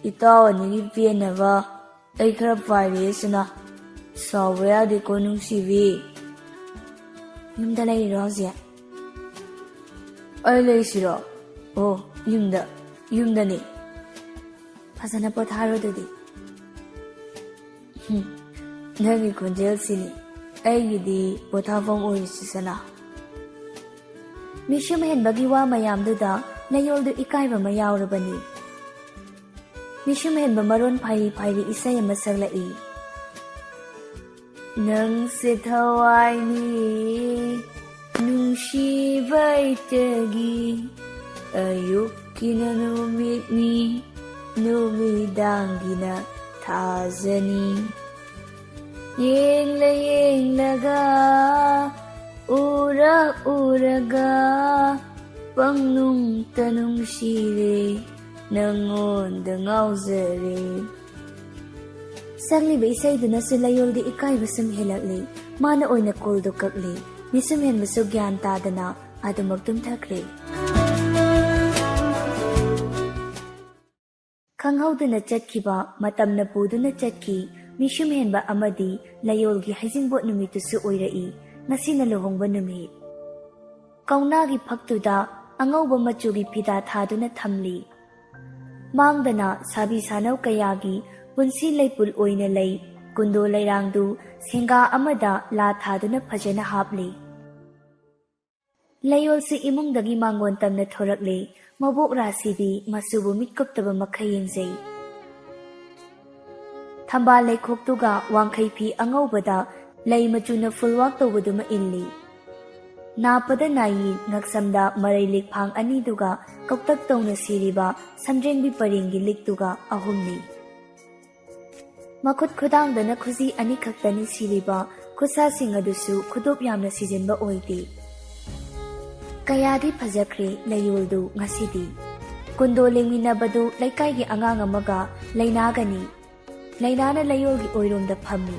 ꯏꯇꯥꯎ ꯑꯅꯤꯒꯤ ꯄꯦꯟꯅꯕ ꯑꯩ ꯈꯔ ꯄꯥꯏꯔꯤꯁꯤꯅ꯫ ꯁꯥꯎꯕ ꯌꯥꯗꯦꯀꯣ ꯅꯨꯡꯁꯤꯕꯤ꯫ ꯌꯨꯝꯗ ꯂꯩꯔꯤꯔꯣ ꯍꯧꯖꯤꯛ?" "ꯑꯩ ꯂꯩꯁꯤꯔꯣ? ꯑꯣ, ꯌꯨꯝꯗ, ꯌꯨꯝꯗꯅꯤ꯫" "ꯐꯖꯅ ꯄꯣꯊꯥꯔꯣ ꯑꯗꯨꯗꯤ꯫" "ꯍꯨꯝ, ꯅꯪꯒꯤ ꯈꯣꯟꯖꯦꯜꯁꯤꯅꯤ ꯑꯩꯒꯤꯗꯤ ꯄꯣꯊꯥꯐꯝ ꯑꯣꯏꯔꯤꯁꯤ ꯁꯅꯥ꯫" ꯃꯤꯁꯨꯝ ꯍꯦꯟꯕꯒꯤ ꯋꯥ ꯃꯌꯥꯝꯗꯨꯗ ꯂꯩꯌꯣꯜꯗꯨ ꯏꯀꯥꯏꯕ ꯑꯃ ꯌꯥꯎꯔꯕꯅꯤ꯫ ꯃꯤꯁꯨꯝ ꯍꯦꯟꯕ ꯃꯔꯣꯟ ꯐꯥꯏꯔꯤ ꯐꯥꯏꯔꯤ ꯏꯁꯩ ꯑꯃ ꯁꯛꯂꯛꯏ꯫ "ꯅꯪꯁꯦ ꯊꯋꯥꯏꯅꯤ ꯅꯨꯡꯁꯤꯕꯩꯇꯒꯤ, ꯑꯌꯨꯛꯀꯤꯅ ꯅꯨꯃꯤꯠꯅꯤ ꯅꯨꯃꯤꯗꯥꯡꯒꯤꯅ ꯊꯥꯖꯅꯤ꯫ ꯌꯦꯡꯂ ꯌꯦꯡꯂꯒ, ꯎꯔ ꯎꯔꯒ, ꯄꯪꯅꯨꯡꯇ ꯅꯨꯡꯁꯤꯔꯦ, ꯅꯪꯉꯣꯟꯗ ꯉꯥꯎꯖꯔꯦ꯫" ꯁꯛꯂꯤꯕ ꯏꯁꯩꯗꯨꯅꯁꯨ ꯂꯩꯌꯣꯜꯗꯤ ꯏꯀꯥꯏꯕ ꯁꯨꯝ ꯍꯦꯜꯂꯛꯂꯤ꯫ ꯃꯥꯅ ꯑꯣꯏꯅ ꯀꯣꯜꯗꯨ ꯀꯛꯂꯤ꯫ ꯃꯤꯁꯨꯝ ꯍꯦꯟꯕꯁꯨ ꯒ꯭ꯌꯥꯟ ꯇꯥꯗꯅ ꯑꯗꯨꯃꯛ ꯇꯨꯝꯊꯈ꯭ꯔꯦ꯫ ꯈꯪꯍꯧꯗꯅ ꯆꯠꯈꯤꯕ, ꯃꯇꯝꯅ ꯄꯨꯗꯨꯅ ꯆꯠꯈꯤ꯫ ꯃꯤꯁꯨꯝ ꯍꯦꯟꯕ ꯑꯃꯗꯤ ꯂꯩꯌꯣꯜꯒꯤ ꯍꯩꯖꯤꯡꯕꯣꯠ ꯅꯨꯃꯤꯠꯇꯨꯁꯨ ꯑꯣꯏꯔꯛꯏ꯫ ꯉꯁꯤꯅ ꯂꯨꯍꯣꯡꯕ ꯅꯨꯃꯤꯠ꯫ ꯀꯧꯅꯥꯒꯤ ꯐꯛꯇꯨꯗ ꯑꯉꯧꯕ ꯃꯆꯨꯒꯤ ꯐꯤꯗꯥ ꯊꯥꯗꯨꯅ ꯊꯝꯂꯤ꯫ ꯃꯥꯡꯗꯅ ꯁꯥꯕꯤ ꯁꯥꯅꯧ ꯀꯌꯥꯒꯤ ꯄꯨꯟꯁꯤ ꯂꯩꯄꯨꯜ ꯑꯣꯏꯅ ꯂꯩ꯫ ꯀꯨꯟꯗꯣ ꯂꯩꯔꯥꯡꯗꯨ ꯁꯦꯡꯒꯥ ꯑꯃꯗ ꯂꯥ ꯊꯥꯗꯨꯅ ꯐꯖꯅ ꯍꯥꯞꯂꯤ꯫ ꯂꯩꯌꯣꯜꯁꯨ ꯏꯃꯨꯡꯗꯒꯤ ꯃꯥꯡꯒꯣꯟ ꯇꯝꯅ ꯊꯣꯔꯛꯂꯦ꯫ ꯃꯕꯣꯛ ꯔꯥꯁꯤꯗꯤ ꯃꯆꯨꯕꯨ ꯃꯤꯠ ꯀꯨꯞꯇꯕ ꯃꯈꯩ ꯌꯦꯡꯖꯩ꯫ ꯊꯝꯕꯥꯜ ꯂꯩꯈꯣꯛꯇꯨꯒ ꯋꯥꯡꯈꯩ ꯐꯤ ꯑꯉꯧꯕꯗ ꯂꯩ ꯃꯆꯨꯅ ꯐꯨꯜꯋꯥꯛ ꯇꯧꯕꯗꯨꯃ ꯏꯜꯂꯤ꯫ ꯅꯥꯞꯄꯗ ꯅꯥꯌꯤ, ꯉꯛꯁꯝꯗ ꯃꯔꯩ ꯂꯤꯛꯐꯥꯡ ꯑꯅꯤꯗꯨꯒ ꯀꯧꯇꯛ ꯇꯧꯅ ꯁꯤꯔꯤꯕ ꯁꯝꯗ꯭ꯔꯦꯡꯕꯤ ꯄꯔꯦꯡꯒꯤ ꯂꯤꯛꯇꯨꯒ ꯑꯍꯨꯝꯅꯤ꯫ ꯃꯈꯨꯠ ꯈꯨꯗꯥꯡꯗꯅ ꯈꯨꯖꯤ ꯑꯅꯤꯈꯛꯇꯅꯤ ꯁꯤꯔꯤꯕ, ꯈꯨꯠꯁꯥꯁꯤꯡ ꯑꯗꯨꯁꯨ ꯈꯨꯗꯣꯞ ꯌꯥꯝꯅ ꯁꯤꯖꯤꯟꯕ ꯑꯣꯏꯗꯦ꯫ ꯀꯌꯥꯗꯤ ꯐꯖꯈ꯭ꯔꯦ ꯂꯩꯌꯣꯜꯗꯨ ꯉꯁꯤꯗꯤ꯫ ꯀꯨꯟꯗꯣ ꯂꯦꯡꯃꯤꯟꯅꯕꯗꯨ ꯂꯩꯀꯥꯏꯒꯤ ꯑꯉꯥꯡ ꯑꯃꯒ ꯂꯩꯅꯥꯒꯅꯤ꯫ ꯂꯩꯅꯥꯅ ꯂꯩꯌꯣꯜꯒꯤ ꯑꯣꯏꯔꯣꯝꯗ ꯐꯝꯃꯤ꯫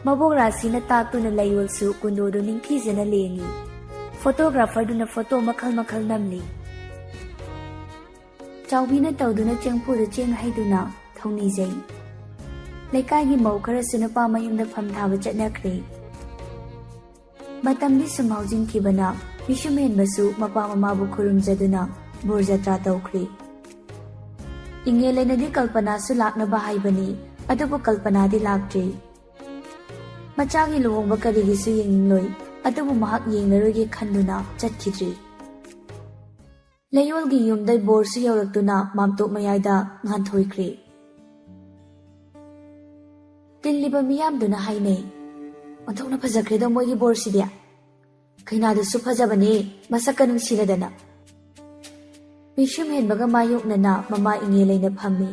ꯃꯕꯣꯛ ꯔꯥꯁꯤꯅ ꯇꯥꯛꯇꯨꯅ ꯂꯩꯌꯣꯜꯁꯨ ꯀꯨꯟꯗꯣꯗꯨ ꯅꯤꯡꯊꯤꯖꯅ ꯂꯦꯡꯏ꯫ ꯐꯣꯇꯣꯒ꯭ꯔꯥꯐꯔꯗꯨꯅ ꯐꯣꯇꯣ ꯃꯈꯜ ꯃꯈꯜ ꯅꯝꯂꯤ꯫ ꯆꯥꯎꯕꯤꯅ ꯇꯧꯗꯨꯅ ꯆꯦꯡꯐꯨꯗ ꯆꯦꯡ ꯍꯩꯗꯨꯅ ꯊꯧꯅꯤꯖꯩ꯫ ꯂꯩꯀꯥꯏꯒꯤ ꯃꯧ ꯈꯔꯁꯨ ꯅꯨꯄꯥ ꯃꯌꯨꯝꯗ ꯐꯝ ꯊꯥꯕ ꯆꯠꯅꯈ꯭ꯔꯦ꯫ ꯃꯇꯝꯗꯤ ꯁꯨꯝ ꯍꯧꯖꯤꯟꯈꯤꯕꯅ ꯃꯤꯁꯨꯝ ꯍꯦꯟꯕꯁꯨ ꯃꯄꯥ ꯃꯃꯥꯕꯨ ꯈꯨꯔꯨꯝꯖꯗꯨꯅ ꯕꯣꯔ ꯖꯇ꯭ꯔꯥ ꯇꯧꯈ꯭ꯔꯦ꯫ ꯏꯉꯦꯜ ꯂꯩꯅꯗꯤ ꯀꯜꯄꯅꯥꯁꯨ ꯂꯥꯛꯅꯕ ꯍꯥꯏꯕꯅꯤ, ꯑꯗꯨꯕꯨ ꯀꯜꯄꯅꯥꯗꯤ ꯂꯥꯛꯇ꯭ꯔꯤ꯫ ꯃꯆꯥꯒꯤ ꯂꯨꯍꯣꯡꯕ ꯀꯔꯤꯒꯤꯁꯨ ꯌꯦꯡꯅꯤꯡꯂꯣꯏ, ꯑꯗꯨꯕꯨ ꯃꯍꯥꯛ ꯌꯦꯡꯂꯔꯣꯏꯒꯦ ꯈꯟꯗꯨꯅ ꯆꯠꯈꯤꯗ꯭ꯔꯤ꯫ ꯂꯩꯌꯣꯜꯒꯤ ꯌꯨꯝꯗ ꯕꯣꯔꯁꯨ ꯌꯧꯔꯛꯇꯨꯅ ꯃꯥꯝꯇꯣꯞ ꯃꯌꯥꯏꯗ ꯉꯥꯟꯊꯣꯏꯈ꯭ꯔꯦ꯫ ꯇꯤꯜꯂꯤꯕ ꯃꯤꯌꯥꯝꯗꯨꯅ ꯍꯥꯏꯅꯩ, "ꯑꯣꯟꯊꯣꯛꯅ ꯐꯖꯈ꯭ꯔꯦꯗꯣ ꯃꯣꯏꯒꯤ ꯕꯣꯔꯁꯤꯗꯤ꯫ ꯀꯩꯅꯥꯗꯨꯁꯨ ꯐꯖꯕꯅꯦ, ꯃꯁꯛꯀ ꯅꯨꯡꯁꯤꯔꯗꯅ꯫" ꯃꯤꯁꯨꯝ ꯍꯦꯟꯕꯒ ꯃꯥꯌꯣꯛꯅꯅ ꯃꯃꯥ ꯏꯉꯦꯜ ꯂꯩꯅ ꯐꯝꯃꯤ꯫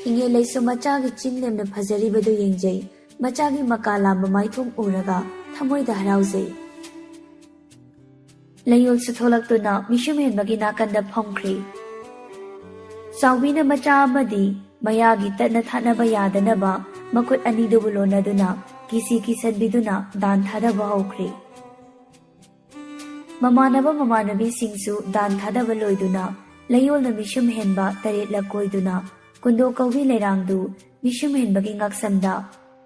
ꯏꯉꯦꯜ ꯂꯩꯁꯨ ꯃꯆꯥꯒꯤ ꯆꯤꯟ ꯂꯦꯝꯅ ꯐꯖꯔꯤꯕꯗꯨ ꯌꯦꯡꯖꯩ꯫ ꯃꯆꯥꯒꯤ ꯃꯀꯥ ꯂꯥꯝꯕ ꯃꯥꯏꯊꯣꯡ ꯎꯔꯒ ꯊꯃꯣꯏꯗ ꯍꯔꯥꯎꯖꯩ꯫ ꯂꯩꯌꯣꯜꯁꯨ ꯊꯣꯛꯂꯛꯇꯨꯅ ꯃꯤꯁꯨꯝ ꯍꯦꯟꯕꯒꯤ ꯅꯥꯀꯟꯗ ꯐꯝꯈ꯭ꯔꯦ꯫ ꯆꯥꯎꯕꯤꯅ ꯃꯆꯥ ꯑꯃꯗꯤ ꯃꯌꯥꯒꯤ ꯇꯠꯅ ꯊꯥꯅꯕ ꯌꯥꯗꯅꯕ ꯃꯈꯨꯠ ꯑꯅꯤꯗꯨꯕꯨ ꯂꯣꯟꯅꯗꯨꯅ ꯀꯤꯁꯤ ꯀꯤꯁꯟꯕꯤꯗꯨꯅ ꯗꯥꯟ ꯊꯥꯗꯕ ꯍꯧꯈ꯭ꯔꯦ꯫ ꯃꯃꯥꯟꯅꯕ ꯃꯃꯥꯟꯅꯕꯤꯁꯤꯡꯁꯨ ꯗꯥꯟ ꯊꯥꯗꯕ ꯂꯣꯏꯗꯨꯅ ꯂꯩꯌꯣꯜꯅ ꯃꯤꯁꯨꯝ ꯍꯦꯟꯕ ꯇꯔꯦꯠꯂꯛ ꯀꯣꯏꯗꯨꯅ ꯀꯨꯟꯗꯣ ꯀꯧꯕꯤ ꯂꯩꯔꯥꯡꯗꯨ ꯃꯤꯁꯨꯝ ꯍꯦꯟꯕꯒꯤ ꯉꯛꯁꯝꯗ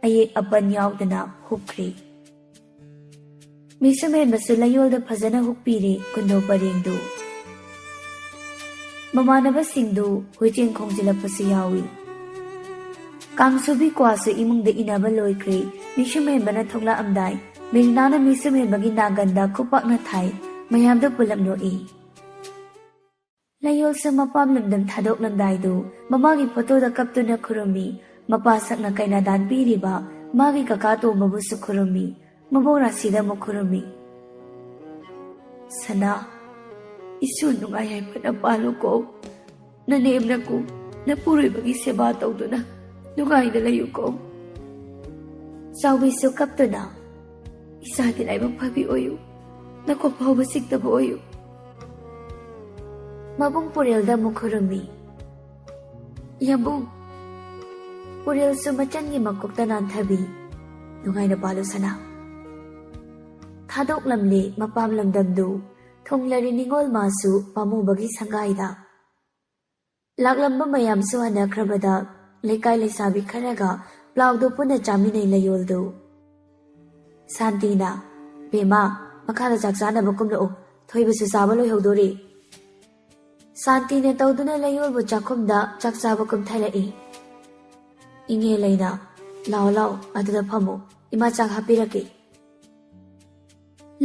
ꯑꯌꯦꯛ ꯑꯄꯟ ꯌꯥꯎꯗꯅ ꯍꯨꯛꯈ꯭ꯔꯦ꯫ ꯃꯤꯁꯨꯝ ꯍꯦꯟꯕꯁꯨ ꯂꯩꯌꯣꯜꯗ ꯐꯖꯅ ꯍꯨꯛꯄꯤꯔꯦ ꯀꯨꯟꯗꯣ ꯄꯔꯦꯡꯗꯨ꯫ ꯃꯃꯥꯟꯅꯕꯁꯤꯡꯗꯨ ꯍꯨꯏꯆꯦꯟ ꯈꯣꯡꯖꯤꯜꯂꯛꯄꯁꯨ ꯌꯥꯎꯏ꯫ ꯀꯥꯡꯁꯨꯕꯤ ꯀ꯭ꯋꯥꯁꯨ ꯏꯃꯨꯡꯗ ꯏꯅꯕ ꯂꯣꯏꯈ꯭ꯔꯦ꯫ ꯃꯤꯁꯨꯝ ꯍꯦꯟꯕꯅ ꯊꯣꯛꯂꯛꯑꯝꯗꯥꯏ ꯃꯤꯔꯤꯅꯥꯅ ꯃꯤꯁꯨꯝ ꯍꯦꯟꯕꯒꯤ ꯅꯥꯒꯟꯗ ꯈꯨꯄꯥꯛꯅ ꯊꯥꯏ꯫ ꯃꯌꯥꯝꯗꯣ ꯄꯨꯂꯞ ꯅꯣꯛꯏ꯫ ꯂꯩꯌꯣꯜꯁꯨ ꯃꯄꯥꯝ ꯂꯝꯗꯝ ꯊꯥꯗꯣꯛꯂꯝꯗꯥꯏꯗꯨ ꯃꯃꯥꯒꯤ ꯐꯣꯇꯣꯗ ꯀꯞꯇꯨꯅ ꯈꯨꯔꯨꯝꯃꯤ꯫ ꯃꯄꯥ ꯁꯛꯅ ꯀꯩꯅꯥꯗꯥꯟ ꯄꯤꯔꯤꯕ ꯃꯥꯒꯤ ꯀꯀꯥ ꯇꯣꯝꯕꯕꯨꯁꯨ ꯈꯨꯔꯨꯝꯃꯤ꯫ ꯃꯕꯣꯛ ꯔꯥꯁꯤꯗ ꯑꯃꯨꯛ ꯈꯨꯔꯨꯝꯃꯤ꯫ "ꯁꯅꯥ, ꯏꯁꯨ ꯅꯨꯡꯉꯥꯏ ꯌꯥꯏꯐꯅ ꯄꯥꯜꯂꯨꯀꯣ꯫ ꯅꯅꯦꯝꯅꯀꯨ ꯅꯄꯨꯔꯣꯏꯕꯒꯤ ꯁꯦꯕꯥ ꯇꯧꯗꯨꯅ ꯅꯨꯡꯉꯥꯏꯅ ꯂꯩꯌꯨꯀꯣ꯫" ꯆꯥꯎꯕꯤꯁꯨ ꯀꯞꯇꯨꯅ, "ꯏꯆꯥꯗꯤ ꯂꯥꯏꯕꯛ ꯐꯕꯤ ꯑꯣꯏꯌꯨ, ꯅꯀꯣꯛ ꯐꯥꯎꯕ ꯆꯤꯛꯇꯕ ꯑꯣꯏꯌꯨ꯫" ꯃꯕꯨꯡ ꯄꯨꯔꯦꯜꯗ ꯑꯃꯨꯛ ꯈꯨꯔꯨꯝꯃꯤ꯫ "ꯌꯥꯝꯕꯨꯡ꯫" ꯄꯨꯔꯦꯜꯁꯨ ꯃꯆꯟꯒꯤ ꯃꯀꯣꯛꯇ ꯅꯥꯟꯊꯕꯤ꯫ ꯅꯨꯡꯉꯥꯏꯅ ꯄꯥꯜꯂꯨ ꯁꯅꯥ꯫ ꯊꯥꯗꯣꯛꯂꯝꯂꯦ ꯃꯄꯥꯝ ꯂꯝꯗꯝꯗꯨ, ꯊꯨꯡꯂꯔꯦ ꯅꯤꯡꯉꯣꯜ ꯃꯥꯁꯨ ꯄꯥꯝꯃꯨꯕꯒꯤ ꯁꯪꯒꯥꯏꯗ꯫ ꯂꯥꯛꯂꯝꯕ ꯃꯌꯥꯝꯁꯨ ꯍꯟꯅꯈ꯭ꯔꯕꯗ, ꯂꯩꯀꯥꯏ ꯂꯩꯁꯥꯕꯤ ꯈꯔꯒ ꯄ꯭ꯂꯥꯎꯗꯨ ꯄꯨꯟꯅ ꯆꯥꯃꯤꯟꯅꯩ ꯂꯩꯌꯣꯜꯗꯨ꯫ ꯁꯥꯟꯇꯤꯅ, "ꯕꯦꯝꯃ, ꯃꯈꯥꯗ ꯆꯥꯛ ꯆꯥꯅꯕ ꯀꯨꯝꯂꯛꯎ, ꯊꯣꯏꯕꯁꯨ ꯆꯥꯕ ꯂꯣꯏꯍꯧꯗꯣꯔꯦ"꯫ ꯁꯥꯟꯇꯤꯅ ꯇꯧꯗꯨꯅ ꯂꯩꯌꯣꯜꯕꯨ ꯆꯥꯛꯈꯨꯝꯗ ꯆꯥꯛ ꯆꯥꯕ ꯀꯨꯝꯊꯔꯛꯏ꯫ ꯏꯉꯦꯜ ꯂꯩꯅ, "ꯂꯥꯛꯑꯣ ꯂꯥꯛꯑꯣ, ꯑꯗꯨꯗ ꯐꯝꯃꯨ, ꯏꯃꯥ ꯆꯥꯛ ꯍꯥꯞꯄꯤꯔꯛꯀꯦ"꯫